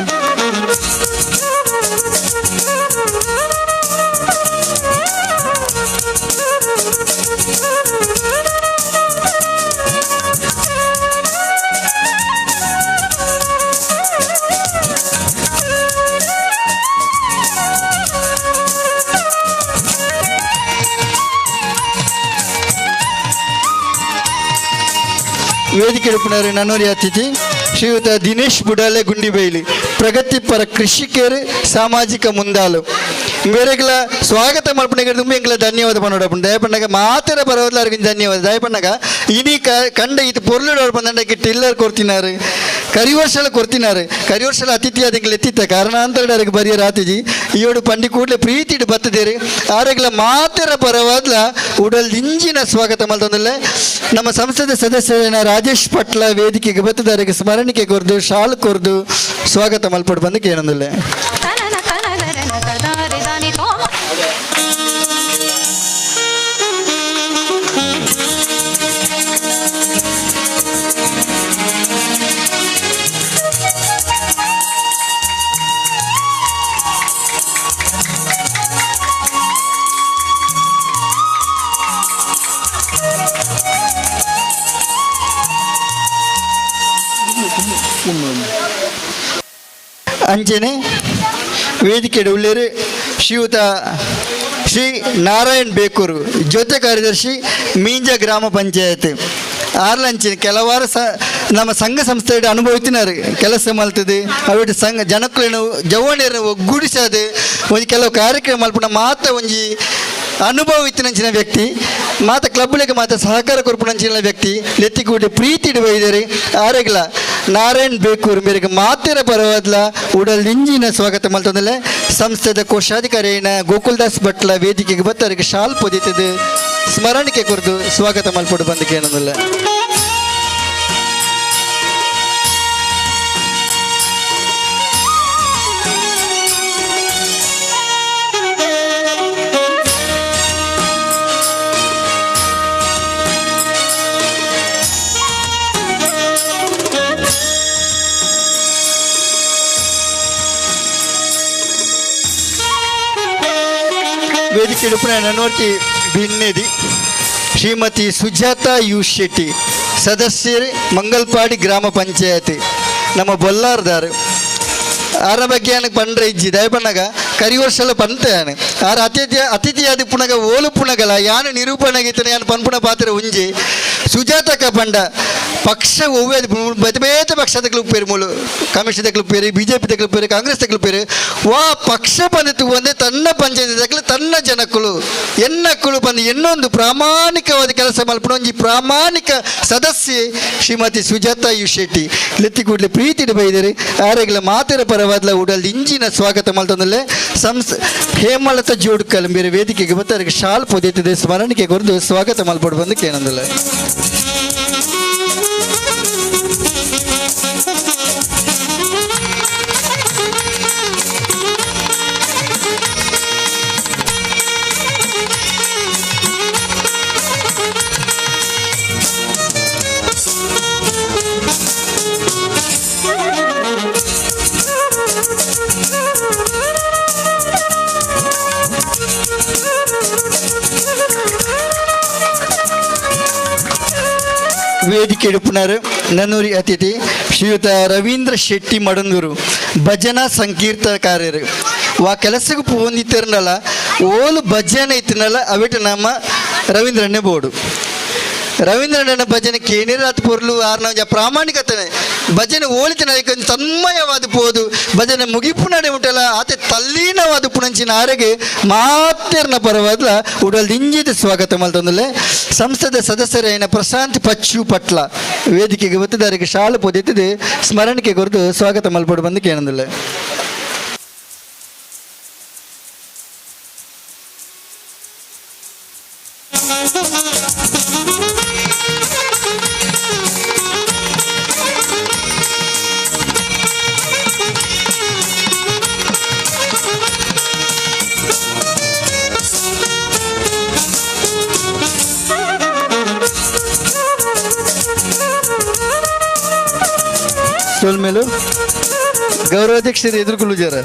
ವೇದಿಕೆ ಉಪ್ಪುನರು ನನ್ನೂರಿ ಅತಿಥಿ ಶ್ರೀಯುತ ದಿನೇಶ್ ಬುಡಾಲೆ ಗುಂಡಿಬೈಲಿ, ಪ್ರಗತಿಪರ ಕೃಷಿಕರು, ಸಾಮಾಜಿಕ ಮುಂದಾಲು. ಬೇರೆಗ್ಲ ಸ್ವಾಗತ ಮಲ್ಪುನಗ ತುಂಬ ಎಂಕ್ಲ ಧನ್ಯವಾದ ಪನ್ನೋಡಪ್ಪು. ದಯಪಣ್ಣಗ ಮಾತರ ಪರವದ್ಲಾರ್ಗೆ ಧನ್ಯವಾದ. ದಯಪಣ್ಣಗ ಇನಿ ಕಂಡ ಇತ್ತು ಪೊರ್ಲುಡೋಡು ಬಂದಂಡಕ್ಕೆ ಟಿಲ್ಲರ್ ಕೊಡ್ತಿನಾರು, ಕರಿವರ್ಷಲ ಕೊಡ್ತಿನಾರು. ಕರಿವರ್ಷಲ ಅತಿಥಿ ಅದಕ್ಕೆ ಎತ್ತಿತ್ತ ಕಾರಣಾಂತರ ಬರಿಯ ರಾತಿಜಿ ಈಯೋಡು ಪಂಡಿ ಕೂಡಲೇ ಪ್ರೀತಿಡು ಬತ್ತದೇರು. ಆರೆಗ್ಲ ಮಾತರ ಪರವಾದ್ಲ ಉಡಲ್ ಇಂಜಿನ ಸ್ವಾಗತ ಮಲ್ತೊಂದುಲ್ಲೆ. ನಮ್ಮ ಸಂಸದ ಸದಸ್ಯರಾದ ರಾಜೇಶ್ ಪಟ್ಲ ವೇದಿಕೆಗೆ ಬತ್ತದಾರಿಗೆ ಸ್ಮರಣಿಕೆ ಕೊರ್ದು ಶಾಲ್ ಕೊರ್ದು ಸ್ವಾಗತ ಮಲ್ಪೊಡು ಬಂದು ಕೇಳೊಂದುಲ್ಲೆ. ಅಂಚನೆ ವೇದಿಕೆ ಉಳ್ಳೇರು ಶ್ರೀಯುತ ಶ್ರೀ ನಾರಾಯಣ್ ಬೇಕೂರು, ಜೊತೆ ಕಾರ್ಯದರ್ಶಿ ಮೀಂಜ ಗ್ರಾಮ ಪಂಚಾಯತ್. ಆರ್ಲಂಚಿನ ಕೆಲವಾರು ಸ ನಮ್ಮ ಸಂಘ ಸಂಸ್ಥೆ ಅನುಭವಿತಿನಾರು ಕೆಲಸ ಮಲ್ತದೆ. ಅವಿಟ್ಟು ಸಂಘ ಜನಕ್ಕುలను ಜವಣಿಯರನ್ನು ಒಗ್ಗೂಡಿಸದೆ ಒಂಜಿ ಕೆಲವು ಕಾರ್ಯಕ್ರಮ ಮಲ್ಪುನ ಮಾತ ಒಂಜಿ ಅನುಭವ ಇತ್ತಿನಂಚಿನ ವ್ಯಕ್ತಿ, ಮಾತ ಕ್ಲಬ್ಲಿಗೆ ಮಾತ ಸಹಕಾರ ಕೊರ್ಪುನಂಚಿನ ವ್ಯಕ್ತಿ. ಲೆತ್ತಿಗೂಡಿ ಪ್ರೀತಿ ಇಡುವ ಆರೆಗ್ಲ ನಾರಾಯಣ್ ಬೇಕೂರು ಮೇರೆಗೆ ಮಾತಿನ ಪರವಾದ್ಲ ಉಡಲ್ ಇಂಜಿನ ಸ್ವಾಗತ ಮಲ್ತೊಂದಲೆ. ಸಂಸ್ಥೆದ ಕೋಶಾಧಿಕಾರಿಯನ ಗೋಕುಲ್ದಾಸ್ ಭಟ್ಲ ವೇದಿಕೆಗೆ ಬತ್ತರಿಗೆ ಶಾಲ್ ಪೊದಿತದೆ ಸ್ಮರಣಿಕೆ ಕೊರ್ದು ಸ್ವಾಗತ ಮಲ್ಪೊಡು ಬಂದಕ್ಕೆ ಏನಂದಲ್ಲ. ವೇದಿಕೆ ನನ್ನೋರ್ತಿ ಭಿನ್ನೆದಿ ಶ್ರೀಮತಿ ಸುಜಾತಾ you Shetty ಸದಸ್ಯರು ಮಂಗಲ್ಪಾಡಿ ಗ್ರಾಮ ಪಂಚಾಯತಿ ನಮ್ಮ ಬೊಲ್ಲಾರ್ದಾರು. ಆರ ಬಗ್ಗೆ ನನಗೆ ಪಂಡ್ರೆ ಇಜ್ಜಿ ದಯಪಣ್ಣಗ ಕರಿ ವರ್ಷಲ ಪಂತೆ ಯಾನು ಆರ ಅತಿಥಿ ಅತಿಥಿಯಾದ ಪುನಗ ಓಲು ಪುನಗಲ ಯಾನು ನಿರೂಪಣೆಗಿತ್ತನೆ ಯಾನು ಪನ್ಪುಣ ಪಾತ್ರ ಉಂಜಿ. ಸುಜಾತಕ ಪಂಡ ಪಕ್ಷ ಒವ್ವೆ ಬೇತೆ ಬೇತೆ ಪಕ್ಷದ ಉಪ್ಪೇರು, ಮೂಲು ಕಮಿಷನ್ ತಕ್ಲು ಬಿ ಜೆ ಪಿ ತಕ್ಲು, ಕಾಂಗ್ರೆಸ್ ತಕ್ಲು, ವಾ ಪಕ್ಷ ಬಂದಿತ್ತು ಒಂದೇ ತನ್ನ ಪಂಚಾಯತ್ ತಕ್ಲು ತನ್ನ ಜನಕ್ಕಳು ಎನ್ನಕ್ಕಳು ಬಂದು ಇನ್ನೊಂದು ಪ್ರಾಮಾಣಿಕವಾದ ಕೆಲಸ ಮಲ್ಪುಣ ಒಂಜಿ ಪ್ರಾಮಾಣಿಕ ಸದಸ್ಯೆ ಶ್ರೀಮತಿ ಸುಜಾತ ಯು ಶೆಟ್ಟಿ. ಲೆತ್ತಿ ಕೂಡಲೇ ಪ್ರೀತಿ ಬೈದರೆ ಆರೆಗ್ಲ ಮಾತೆರ ಪರವಾದ್ಲ ಉಡಲ್ ಇಂಜಿನ ಸ್ವಾಗತ ಮಲ್ತೊಂದಲ್ಲೇ. ಹೇಮಲತ ಜೋಡ್ಕಲ್ ಬೇರೆ ವೇದಿಕೆಗೆ ಬತ್ತಾರೆ, ಶಾಲ್ ಪೊದೆತ್ತದೆ ಸ್ಮರಣಿಕೆ ಕೊರದು ಸ್ವಾಗತ ಮಲ್ಪಡು ಬಂದು ಕೇನಂದಲ್ಲ. ವೇದಿಕೆ ಇಡುಪುನಾರು ನನ್ನೂರಿ ಅತಿಥಿ ಶ್ರೀಯುತ ರವೀಂದ್ರ ಶೆಟ್ಟಿ ಮಡಂದೂರು, ಭಜನಾ ಸಂಕೀರ್ತನಕಾರ್ಯರು. ವಾ ಕೆಲಸಕ್ಕೆ ಪೋಂದಿತ್ತಿರನಲ್ಲ, ಓಲು ಭಜನೆ ಇತ್ತಿನಲ್ಲ ಅವಿಟ ನಮ್ಮ ರವೀಂದ್ರಣ್ಣೆ ಬೋಡು. ರವೀಂದ್ರಣ್ಣನ ಭಜನೆ ಕೇಣಿರಾತ್ ಪೊರ್ಲು. ಆರ್ನ ಪ್ರಾಮಾಣಿಕತೆ ಭಜನೆ ಓಲಿತನ ತನ್ಮಯವಾದ ಪೋದು ಭಜನೆ ಮುಗಿಪು ನಡೆ ಉಂಟಲ್ಲ ಆತೆ ತಲ್ಲೀನವಾದ ಪುಣಂಚಿನ ಆರೆಗೆ ಮಾತೆರ್ನ ಪರವಾದ್ಲ ಉಡಲ್ ದಿಂಜಿದ ಸ್ವಾಗತ ಮಲ್ತೊಂದಲೆ. ಸಂಸ್ಥೆದ ಸದಸ್ಯರೈನ ಪ್ರಶಾಂತ್ ಪಚ್ಚು ಪಟ್ಲ ವೇದಿಕೆಗೆ ಒತ್ತಿದಾರಿಗೆ ಶಾಲು ಪೊದೆತ್ತಿದೆ ಸ್ಮರಣಿಕೆ ಕೊರದು ಸ್ವಾಗತ ಮಲ್ಪಡು ಬಂದು ಕೇಳಂದಿಲ್ಲ. ಸೋಲ್ಮೇಲು ಗೌರವಾಧ್ಯಕ್ಷರು ಎದುರುಕೊಳ್ಳುಜಾರ.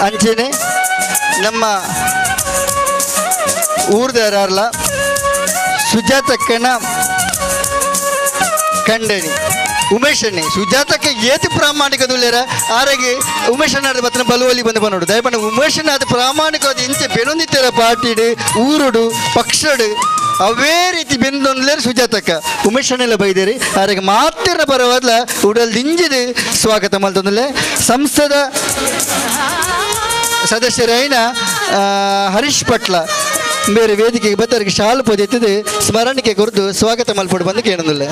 ಅಂಚೆನೆ ನಮ್ಮ ಊರ್ದಾರಲ್ಲ ಸುಜಾತಕ್ಕನ ಕಂಡಣಿ ಉಮೇಶಣ್ಣೆ. ಸುಜಾತಕ್ಕೆ ಏತಿ ಪ್ರಾಮಾಣಿಕ ದುಲ್ಲೇರ ಆರೆಗೆ ಉಮೇಶಣ್ಣ ಬತ್ತನ ಬಲುವಲಿ ಬಂದು ಬನ್ನೋಡು. ದಯಪಣ್ಣ ಉಮೇಶಣ್ಣ ಅದು ಪ್ರಾಮಾಣಿಕವಾದ ಇಂಚೆ ಬೆನೊಂದಿತ್ತರ ಪಾರ್ಟಿಡು ಊರುಡು ಪಕ್ಷಡು ಅವೇ ರೀತಿ ಬೆಂದೊಂದ್ಲೇರು ಸುಜಾತಕ್ಕ ಉಮೇಶಣ್ಣೆಲ್ಲ ಬೈದೇರಿ. ಆರೆಗೆ ಮಾತಿರ ಪರವಾದ್ಲ ಉಡಲ್ ದಿಂಜಿದು ಸ್ವಾಗತ ಮಲ್ತೊಂದಲೆ. ಸಂಸ್ಥೆದ ಸದಸ್ಯರೈನ ಹರೀಶ್ ಪಟ್ಲ ಬೇರೆ ವೇದಿಕೆಗೆ ಬತ್ತರಿಗೆ ಶಾಲು ಪೊದೆತ್ತದೆ ಸ್ಮರಣಿಕೆ ಕೊರದು ಸ್ವಾಗತ ಮಲ್ಪಡು ಬಂದು ಕೇಳಂದಿಲ್ಲ.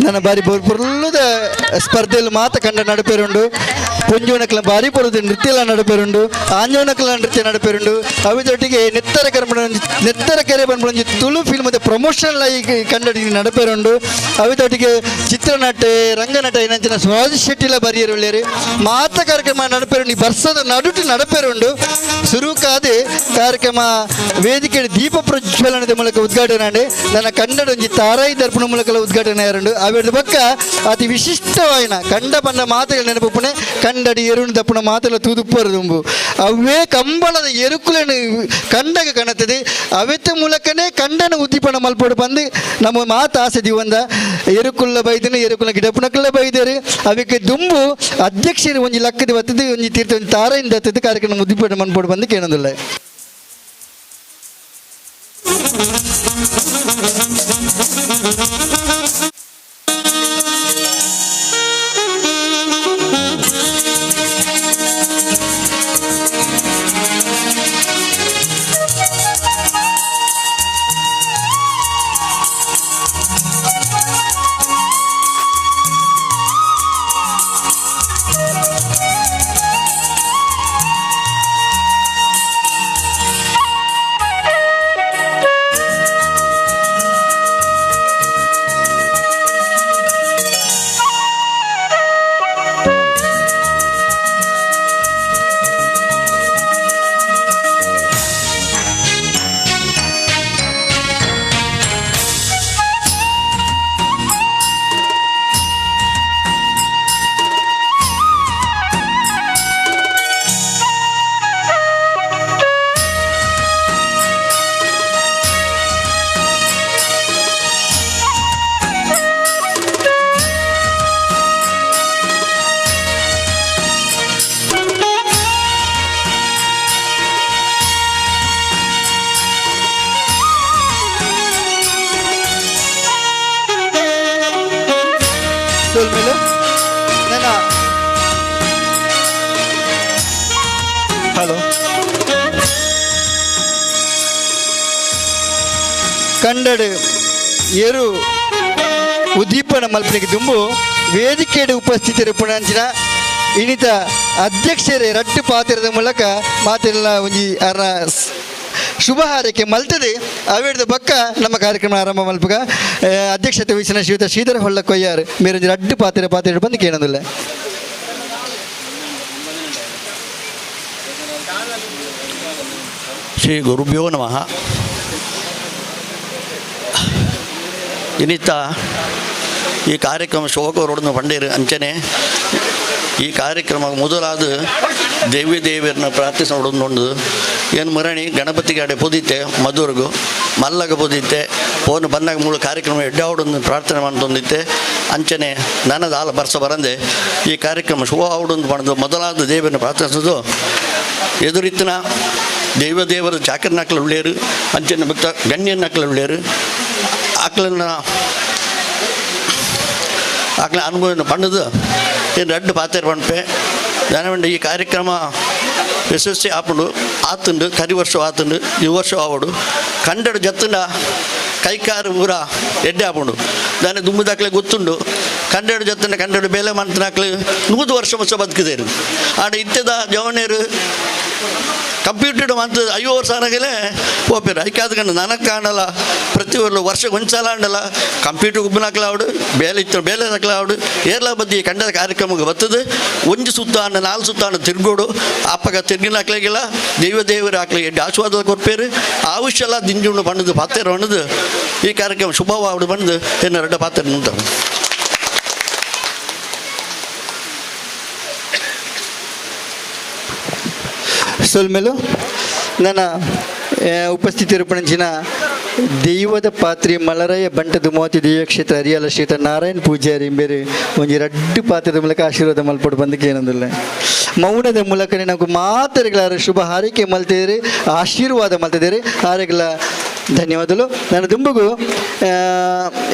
ನನ್ನ ಬಾರಿ ಪೊರ್ಲುದ ಸ್ಪರ್ಧೆಯಲ್ಲಿ ಮಾತ ಕಂಡ ನಡಪೇರುಂಡು. ಪೊಂಜೋನಕ್ಲ ಬಾರಿ ಪೊರುದು ನೃತ್ಯಲ ನಡಪೇರುಂಡು, ಆಂಜೋನಕ್ಲ ನೃತ್ಯ ನಡಪೇರುಂಡು. ಅವಿದೊಟ್ಟಿಗೆ ನೆತ್ತರ ಕರ್ಮ ನೆತ್ತರ ಕೆರೆ ಬಂದ್ಬಂಜಿ ತುಳು ಫಿಲ್ಮದ ಪ್ರಮೋಷನ್ ಈಗ ಕಂಡಡಿ ನಡಪೇರುಂಡು. ಅವಿದೊಟ್ಟಿಗೆ ಚಿತ್ರನಟೆ ರಂಗನಟ ಏನಂಚಿನ ಸ್ವಾದಿ ಶೆಟ್ಟಿಲ ಬರಿಯರುಳ್ಳೇರು ಮಾತ ಕಾರ್ಯಕ್ರಮ ನಡಪೇರುಂಡು. ಈ ಬರ್ಸದ ನಡುಟು ನಡಪೇರುಂಡು. ಸುರುಕಾದೆ ಕಾರ್ಯಕ್ರಮ ವೇದಿಕೆ ದೀಪ ಪ್ರಜ್ವಲನದ ಮೂಲಕ ಉದ್ಘಾಟನೆ, ನನ್ನ ಕನ್ನಡ ಒಂಜಿ ತಾರಾಯಿ ದರ್ಪಣ ಮೂಲಕ ಉದ್ಘಾಟನೆ ಯಾರುಂಡು. ಅವೆರಡು ಬಕ್ಕ ಅತಿ ವಿಶಿಷ್ಟವಾಯಿನ ಕಂಡ ಬಂದ ಮಾತುಗಳ ನೆನಪುಪುಣೆ ಕಂಡಡಿ ಎರುಣು ದಪ್ಪುನ ಮಾತೆಲ್ಲ ತೂದುಪ್ಪರು ದುಂಬು ಅವೇ ಕಂಬಳದ ಎರುಕುలను ಕಂಡಗ ಕಣತದೆ. ಅವೆತ್ತ ಮೂಲಕನೇ ಕಂಡನ ಉದ್ದೀಪನ ಮಲ್ಪೋಡು ಬಂದು ನಮ್ಮ ಮಾತು ಆಸೆ ದಿವಂದ ಎರುಕುಲ್ಲ ಬೈದನ ಎರುಕುಲ ಗಿಡಪುನಕುಲ್ಲ ಬೈದರು. ಅವಕ್ಕೆ ದುಂಬು ಅಧ್ಯಕ್ಷರು ಒಂಜಿ ಲಕ್ಕದ ಬತ್ತದು ಒಂಜಿ ತೀರ್ಥ ಒಂಜಿ ತಾರೆಯಿಂದ ಹತ್ತದು ಕಾರ್ಯಕ್ರಮ ಉದ್ದೀಪನ ಮನ್ಪೋಡು ಬಂದು ಕೇಳೋದಿಲ್ಲ. ಕಂಡಡು ಎರು ಉದ್ದೀಪನ ಮಲ್ಪನಿಗೆ ದುಂಬು ವೇದಿಕೆಯ ಉಪಸ್ಥಿತರು ಪುಣಂಚಿನ ಇನಿತ ಅಧ್ಯಕ್ಷರೇ ರಟ್ಟು ಪಾತ್ರದ ಮೂಲಕ ಮಾತೆಲ್ಲ ಒಂಜಿ ಅರ ಶುಭ ಹಾರೈಕೆ ಮಲ್ತದೆ. ಅವೇಡ್ದ ಬಕ್ಕ ನಮ್ಮ ಕಾರ್ಯಕ್ರಮ ಆರಂಭ ಮಲ್ಪುಗ. ಅಧ್ಯಕ್ಷತೆ ವಹಿಸಿನ ಶ್ರೀಯುತ ಶ್ರೀಧರ ಹೊಳ್ಳ ಕೊಯ್ಯಾರು ಮೇರೊಂಜಿ ರಡ್ಡು ಪಾತ್ರ ಪಾತ್ರ ಬಂದು ಕೇಳೋದಿಲ್ಲ. ಶ್ರೀ ಗುರುಭ್ಯೋ ನಮಃ. ಇನ್ನಿತ್ತ ಈ ಕಾರ್ಯಕ್ರಮ ಶೋಕರೋಡನ್ನು ಪಂಡೇರು ಅಂಚನೆ ಈ ಕಾರ್ಯಕ್ರಮ ಮೊದಲಾದ ದೇವಿ ದೇವಿಯರನ್ನ ಪ್ರಾರ್ಥಿಸೋಡೊಂದು ಏನು ಮರಣಿ ಗಣಪತಿಗಾಡೆ ಪೊದಿತ್ತೆ, ಮಧುರ್ಗು ಮಲ್ಲಗ ಪೊದಿತ್ತೆ, ಫೋನ್ ಬಂದಾಗ ಮೂಲ ಕಾರ್ಯಕ್ರಮ ಎಡ್ಡಾವಡೊಂದು ಪ್ರಾರ್ಥನೆ ಮಾಡ್ತೊಂದಿತ್ತೆ. ಅಂಚನೆ ನನದ ಆಲ ಬರ್ಸ ಬರಂದೆ ಈ ಕಾರ್ಯಕ್ರಮ ಶುಭ ಆವಡೊಂದು ಪಂದು ಮೊದಲಾದ ದೇವಿಯನ್ನು ಪ್ರಾರ್ಥಿಸೋದು. ಎದುರಿತ್ತಿನ ದೈವ ದೇವರ ಚಾಕರ್ನಾಕ್ಲ ಉಳ್ಳೇರು, ಅಂಚನೆ ಭಕ್ತ ಗಣ್ಯನಾಕ್ಲ ಉಳ್ಳೇರು, ಆಕ್ಲನ್ನ ಆಕ್ಲ ಅನುಭವ ಪಂಡದು ಏನು ರಡ್ಡು ಪಾತೆರ್ ಪನ್ಪೆ. ದಾನವಂಡ ಈ ಕಾರ್ಯಕ್ರಮ ಯಶಸ್ವಿ ಆಪುಂಡು ಆತುಂಡು. ಕರಿ ವರ್ಷ ಆತುಂಡು, ಈ ವರ್ಷ ಆವಡು. ಕಂಡಡು ಜತ್ತುಂಡ ಕೈಕಾರು ಪೂರ ಎಡ್ಡೆ ಆಪುಂಡು. ದಾನೆ ದುಂಬುದಾಕ್ಲೆ ಗೊತ್ತುಂಡು, ಕಂಡಡು ಜತ್ತುಂಡ ಕಂಡಡು ಬೇಲೆ ಮಂತನಾಕ್ಲೆ 100 ವರ್ಷ ವರ್ಷ ಬದುಕಿದೇರು. ಆಡ ಇತ್ತೆದ ಜವನೇರು ಕಂಪ್ಯೂಟರ್ ಮಂತ್ 50 ವರ್ಷ ಆನಾಗಲೇ ಪೋಪೆರ್. ಐಕಾದ ಕಂಡು ನನಗೆ ಕಾಣಲ್ಲ, ಪ್ರತಿ ವರ್ಷ ಒಂದ್ಸಲ ಅಂಡಲ್ಲ ಕಂಪ್ಯೂಟರ್ ಗುಬ್ಬನಾಕ್ಲ ಆವಡು, ಬೇಲೆ ಇತ್ತು ಬೇಲೆ ದಾಕ್ಲ ಆವಡು, ಏರ್ಲ ಬದ್ದಿ ಕಂಡದ ಕಾರ್ಯಕ್ರಮಕ್ಕೆ ಬರ್ತದೆ. ಒಂಜಿ ಸುತ್ತ ಅಂಡ ನಾಲ್ ಸುತ್ತ ಅಂಡ ತಿರ್ಗೋಡು. ಅಪ್ಪಗ ತಿರ್ಗಿನಾಕ್ಲಿಗೆಲ್ಲ ದೈವ ದೇವರು ಹಾಕ್ಲಿ ಎಡ್ಡೆ ಆಶೀರ್ವಾದ ಕೊರ್ಪೇರು. ಆವಿಷೆಲ್ಲ ದಿಂಜುಂಡು ಪಂಡದು ಪಾತೆರ ಪಂಡದು ಈ ಕಾರ್ಯಕ್ರಮ ಶುಭವಾವಡು ಬಂದು ಎನ್ನ ರಡ್ಡ ಪಾತೆರ ನಿಂತವು. ಸೊಲ್ಮೆಲು. ನನ್ನ ಉಪಸ್ಥಿತಿರುಪಣಂಚಿನ ದೈವದ ಪಾತ್ರಿ ಮಲರಾಯ ಬಂಟ ದುಮಾವತಿ ದೇವಕ್ಷೇತ್ರ ಅರಿಯಾಲ ಶ್ರೀತ ನಾರಾಯಣ ಪೂಜಾರಿ ಬೇರೆ ಒಂಜಿ ರಡ್ಡು ಪಾತ್ರದ ಮೂಲಕ ಆಶೀರ್ವಾದ ಮಲ್ಪಡು ಬಂದಕ್ಕೆ ಏನಂದಿಲ್ಲ. ಮೌನದ ಮೂಲಕನೇ ನಾವು ಮಾತರಿಗಳ ಶುಭ ಹಾರೈಕೆ ಮಲ್ತಿದ್ದೀರಿ, ಆಶೀರ್ವಾದ ಮಲ್ತಿದ್ದೀರಿ, ಆರೆಗಳ ಧನ್ಯವಾದಗಳು. ನನ್ನ ದುಂಬುಗು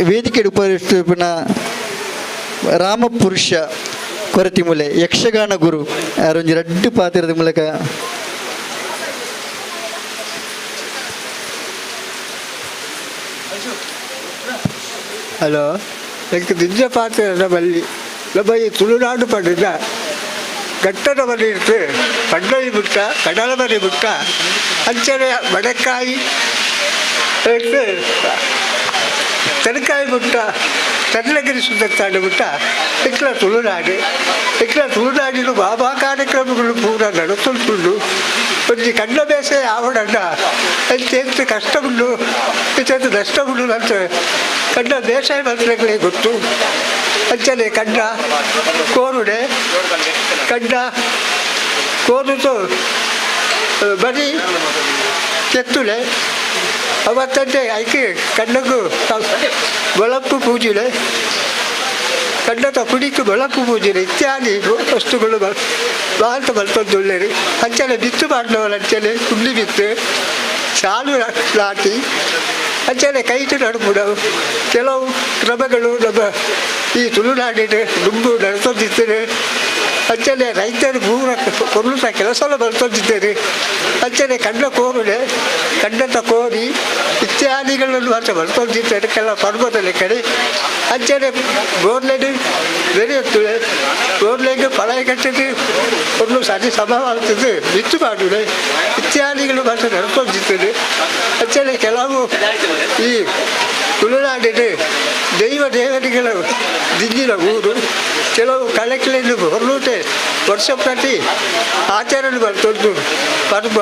ವೇದಿಕೆ ಉಪಸ್ಥಿತಿನ ರಾಮಪುರುಷ ಕೊರತಿಮೂಲೆ ಯಕ್ಷಗಾನ ಗುರು ಒಂಜಿ ರಡ್ಡು ಪಾತ್ರದ ಮೂಲಕ. ಹಲೋ, ಎಂಕ್ ದಿಂಜ ಪಾತೆರ ಬಲ್ಲಿ. ನಮ್ಮ ಈ ತುಳುನಾಡು ಪಂಡಿನ ಘಟ್ಟದ ಬರಿ ಇಟ್ಟು ಪಡ್ಡೈ ಬುಟ್ಟ, ಕಡಲ ಬರಿ ಬುಟ್ಟ, ಅಂಚನೆ ಬಡಕಾಯಿ ಇಟ್ಟು ತೆನಕಾಯಿ ಬುಟ್ಟ, ಚಂದ್ರಗಿರಿ ಸುತ್ತತ್ತಾಡು ಬುಟ್ಟ. ಇಟ್ಲ ತುಳುನಾಡು, ಇಟ್ಲ ತುಳುನಾಡಿನ ಬಾಬಾ ಕಾರ್ಯಕ್ರಮಗಳು ಪೂರ ನಡತುಂಟು. ಒಂಜಿ ಕಣ್ಣ ಬೇಸೆ ಆವಡಣ್ಣ ಎಂತ ಕಷ್ಟ ಉಂಡು, ಎಂತ ನಷ್ಟ ಉಂಡು ಅಂತ ಕಣ್ಣ ಬೇಸಾಯ ಮಂತ್ರಿಗಳಿಗೆ ಗೊತ್ತು. ಅಂಚನೆ ಕಣ್ಣ ಕೋರುಡೆ, ಕಣ್ಣ ಕೋರುತು ಬರೀ ಕೆತ್ತುಲೆ ಅವತ್ತಂತೆ ಐಕೆ ಕಣ್ಣಗೂ ಬೆಳಕು ಪೂಜೆ, ಕಣ್ಣದ ಪುಡಿக்கு ಬೆಳಕು ಪೂಜೆ ಇತ್ಯಾದಿ ವಸ್ತುಗಳು ಮಾಂತ ಬರ್ತೊಂದುಳ್ಳೇರು. ಅಂಚನೆ ಬಿತ್ತು ಮಾಡಿದವರು, ಅಂಚನೆ ಕುಳ್ಳಿ ಬಿತ್ತು, ಸಾಲು ನಾಟಿ, ಅಂಚನೆ ಕೈಟು ನಡುಪುಡವು ಕೆಲವು ಕ್ರಮಗಳು ನಮ್ಮ ಈ ತುಳುನಾಡಿನ ದುಂಬು ನಡೆಸೋದಿದ್ದೇನೆ. ಅಂಚನೆ ರೈತರು ಪೂರ ಕೊಲ್ಲುತ್ತ ಕೆಲಸ ಎಲ್ಲ ಬರ್ತೊಂದಿದ್ದೇನೆ. ಅಂಚನೆ ಕಣ್ಣ ಕೋರುಡೆ, ಕಣ್ಣದ ಕೋರಿ ಇತ್ಯಾದಿಗಳನ್ನು ಮಾತ್ರ ಬರ್ತೊಂದಿದ್ದೇನೆ ಕೆಲವು ಪರ್ವತದ ಕಡೆ. ಅಂಚನೆ ಬೋರ್ಲೆಡ್ ಬೆರೆಯುತ್ತದೆ, ಬೋರ್ಲೆಡ್ ಫಲ ಕಟ್ಟಿದ್ದು ಒಂದು ಸರಿ ಸಮವಾಗ್ತದೆ, ಬಿತ್ತು ಮಾಡುವೆ ಇತ್ಯಾದಿಗಳು ಮಾತ್ರ ನಡ್ಕೊಂಡಿದ್ದೇನೆ. ಅಂಚನೆ ಕೆಲವು ಈ ತುಳುನಾಡಿನ ದೈವ ದೇವತೆಗಳ ದಿಂಜಿನ ಊರು. ಕೆಲವು ಕಲೆಗಳನ್ನು ಹೊರಲೂಟೆ ವರ್ಷ ಪ್ರತಿ ಆಚರಣೆ ಬರ್ತುಂಟು ಪರ್ವ.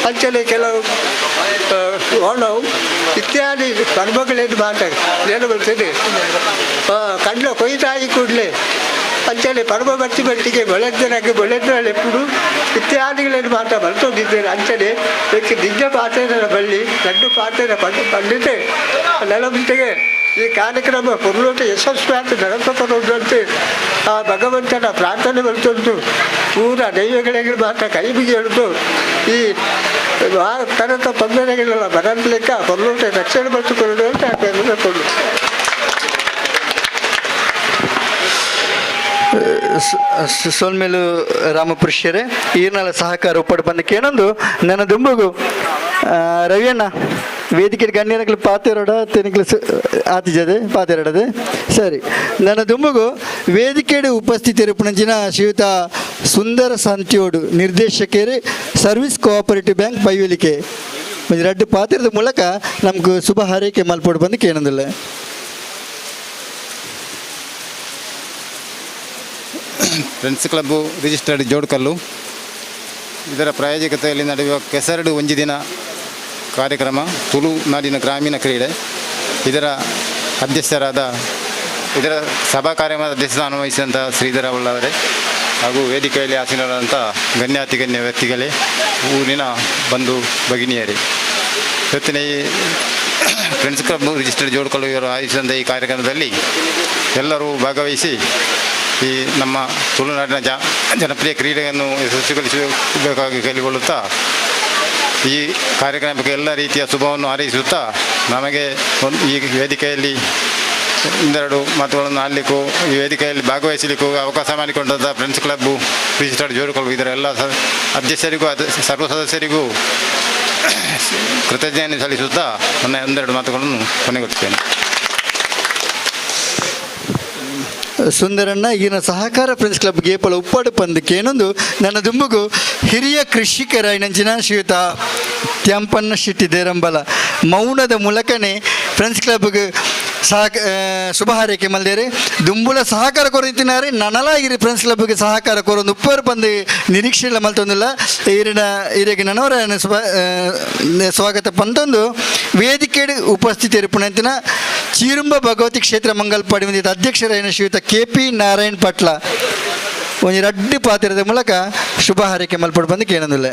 ಅಂಚನೆ ಕೆಲವು ಓಣವು ಇತ್ಯಾದಿ ಪರ್ವಗಳನ್ನು ಮಾತಾಡಿ ಏನು ಬರ್ತದೆ ಕಣ್ಣ ಕೊಯ್ತಾಯಿ ಕೂಡಲೇ ಅಂಚನೆ ಪರ್ವ ಬತ್ತಿ ಬಟ್ಟಿಗೆ ಬೊಳೆದ್ದರಾಗಿ ಬೊಳೆದ್ದರೆಪ್ಪುಡು ಇತ್ಯಾದಿಗಳನ್ನು ಮಾತ್ರ ಬರ್ತೊಂದಿದ್ದೇನೆ. ಅಂಚನೆ ಇದಕ್ಕೆ ನಿಜ ಪಾತ್ರದ ಬಳ್ಳಿ ಲಡ್ಡು ಪಾತ್ರದ ಪಂಡು ಪಂಡಿತೆ ನೆಲಬಿಟ್ಟಿಗೆ ಈ ಕಾರ್ಯಕ್ರಮ ಪೊರ್ಲೋಟ ಯಶಸ್ವಿಯಾಗಿ ನಡೆಸತೊಂದಂತೆ ಆ ಭಗವಂತನ ಪ್ರಾರ್ಥನೆ ಬರ್ತುಂಟು. ಪೂರ ದೈವಗಳಿಗೆ ಮಾತ್ರ ಕೈ ಬಿಗಿ ಹಿಡಿದು ಈ ಆ ಥರದ ತೊಂದರೆಗಳೆಲ್ಲ ಬರಲಿಕ್ಕ ಪೊರ್ಲೋಟ ರಕ್ಷಣೆ ಬರ್ತುಕೊಂಡು ಅಂತ ಕೊಂಡು. ಸೊಲ್ಮೇಲು ರಾಮಪುರುಷರೇ, ಈರ್ನಲ ಸಹಕಾರ ಉಪ್ಪಡು ಬಂದಕ್ಕೆ ಏನೊಂದು ನನ್ನ ದುಂಬುಗು. ರವಿಯಣ್ಣ ವೇದಿಕೆ ಗಣ್ಯರಕ್ಲು ಪಾತೆರಡ ತೆನಿಕ್ಲು ಆತಿಜದೆ ಪಾತೆರಡದೆ. ಸರಿ, ನನ್ನ ದುಂಬುಗು ವೇದಿಕೆಡು ಉಪಸ್ಥಿತರಿಪ್ಪುನಂಚಿನ ಶ್ರೀಯುತ ಸುಂದರ ಸಂತ್ಯೋಡು, ನಿರ್ದೇಶಕರು, ಸರ್ವಿಸ್ ಕೋಆಪರೇಟಿವ್ ಬ್ಯಾಂಕ್, ಪೈವಲಿಕೆ, ಒಂಜಿ ರಡ್ಡ್ ಪಾತೆರದ ಮೂಲಕ ನಮ್ಗೆ ಶುಭ ಹಾರೈಕೆ ಮಲ್ಪೊಡು ಬಂದು ಕೇನೊಂದುಲ್ಲೆ. ಫ್ರೆಂಡ್ಸ್ ಕ್ಲಬ್ಬು ರಿಜಿಸ್ಟರ್ಡ್ ಜೋಡ್ಕಲ್ಲು ಇದರ ಪ್ರಾಯೋಜಕತೆಯಲ್ಲಿ ನಡೆಯುವ ಕೆಸರಡು ಒಂಜಿ ದಿನ ಕಾರ್ಯಕ್ರಮ, ತುಳುನಾಡಿನ ಗ್ರಾಮೀಣ ಕ್ರೀಡೆ, ಇದರ ಅಧ್ಯಕ್ಷರಾದ, ಇದರ ಸಭಾ ಕಾರ್ಯಕ್ರಮದ ಅಧ್ಯಕ್ಷಸ್ಥಾನ ವಹಿಸಿದಂಥ ಶ್ರೀಧರ ಉಳ್ಳವರೇ ಹಾಗೂ ವೇದಿಕೆಯಲ್ಲಿ ಆಸೀನರಾದಂಥ ಗಣ್ಯಾತಿ ಗಣ್ಯ ವ್ಯಕ್ತಿಗಳೇ, ಊರಿನ ಬಂಧು ಭಗಿನಿಯರೇ, ಇವತ್ತಿನ ಈ ಫ್ರೆಂಡ್ಸ್ ಕ್ಲಬ್ ರಿಜಿಸ್ಟರ್ಡ್ ಜೋಡ್ಕಲ್ಲು ಇವರು ಆಯೋಜಿಸಿದಂಥ ಈ ಕಾರ್ಯಕ್ರಮದಲ್ಲಿ ಎಲ್ಲರೂ ಭಾಗವಹಿಸಿ ಈ ನಮ್ಮ ತುಳುನಾಡಿನ ಜನಪ್ರಿಯ ಕ್ರೀಡೆಯನ್ನು ಯಶಸ್ವಿಗೊಳಿಸಬೇಕಾಗಿ ಕೇಳಿಕೊಳ್ಳುತ್ತಾ, ಈ ಕಾರ್ಯಕ್ರಮಕ್ಕೆ ಎಲ್ಲ ರೀತಿಯ ಶುಭವನ್ನು ಹಾರೈಸುತ್ತಾ, ನಮಗೆ ಒಂದು ಈ ವೇದಿಕೆಯಲ್ಲಿ ಒಂದೆರಡು ಮಾತುಗಳನ್ನು ಆಡಲಿಕ್ಕೂ ಈ ವೇದಿಕೆಯಲ್ಲಿ ಭಾಗವಹಿಸಲಿಕ್ಕೂ ಅವಕಾಶ ಮಾಡಿಕೊಂಡಂಥ ಫ್ರೆಂಡ್ಸ್ ಕ್ಲಬ್ಬು ರಿಜಿಸ್ಟರ್ಡ್ ಜೋಡುಕಲ್ಲು ಇದರ ಎಲ್ಲ ಅಧ್ಯಕ್ಷರಿಗೂ ಅದು ಸರ್ವ ಸದಸ್ಯರಿಗೂ ಕೃತಜ್ಞತೆ ಸಲ್ಲಿಸುತ್ತಾ ನನ್ನ ಒಂದೆರಡು ಮಾತುಗಳನ್ನು ಕೊನೆಗೊಳಿಸುತ್ತೇನೆ. ಸುಂದರಣ್ಣ ಈಗಿನ ಸಹಕಾರ ಫ್ರೆಂಡ್ಸ್ ಕ್ಲಬ್ ಗೇಪಲ ಉಪ್ಪಾಡು ಪಂದು ಕೇನೊಂದು. ನನ್ನ ದುಂಬುಗು ಹಿರಿಯ ಕೃಷಿಕರಾಯಿನಂಚಿನ ಶ್ರೀಯುತ ತ್ಯಾಂಪಣ್ಣ ಶೆಟ್ಟಿ ದೇರಂಬಲ ಮೌನದ ಮೂಲಕನೇ ಫ್ರೆಂಡ್ಸ್ ಕ್ಲಬ್ಗೆ ಸಹಕ ಶುಭ ಹಾರೈಕೆ ಮಲ್ದೇರಿ. ದುಂಬುಲ ಸಹಕಾರ ಕೊರತಿನಾರೆ, ನನಲಾಗಿರಿ ಫ್ರೆಂಡ್ಸ್ ಕ್ಲಬ್ಗೆ ಸಹಕಾರ ಕೊರೊಂದು ಉಪ್ಪರು ಪಂದು ನಿರೀಕ್ಷೆ ಇಲ್ಲ ಮಲ್ತೊಂದಿಲ್ಲ. ಈರಿನ ಈರೆಗೆ ನನವರ ಶುಭ ಸ್ವಾಗತ ಪಂತೊಂದು ವೇದಿಕೆಡು ಉಪಸ್ಥಿತರಿಪ್ಪುನಂತಿನ ಚೀರುಂಬ ಭಗವತಿ ಕ್ಷೇತ್ರ ಮಂಗಲ್ಪಾಡಿ ಒಂದಿತ್ತ ಅಧ್ಯಕ್ಷರಾಯಿನ ಶ್ರೀಯುತ ಕೆ ಪಿ ನಾರಾಯಣ್ ಪಟ್ಲ ಒಂಜಿ ರಡ್ಡು ಪಾತ್ರದ ಮೂಲಕ ಶುಭ ಹಾರೈಕೆ ಮಲ್ಪಡು ಬಂದು ಕೇಳೊಂದಿಲ್ಲ.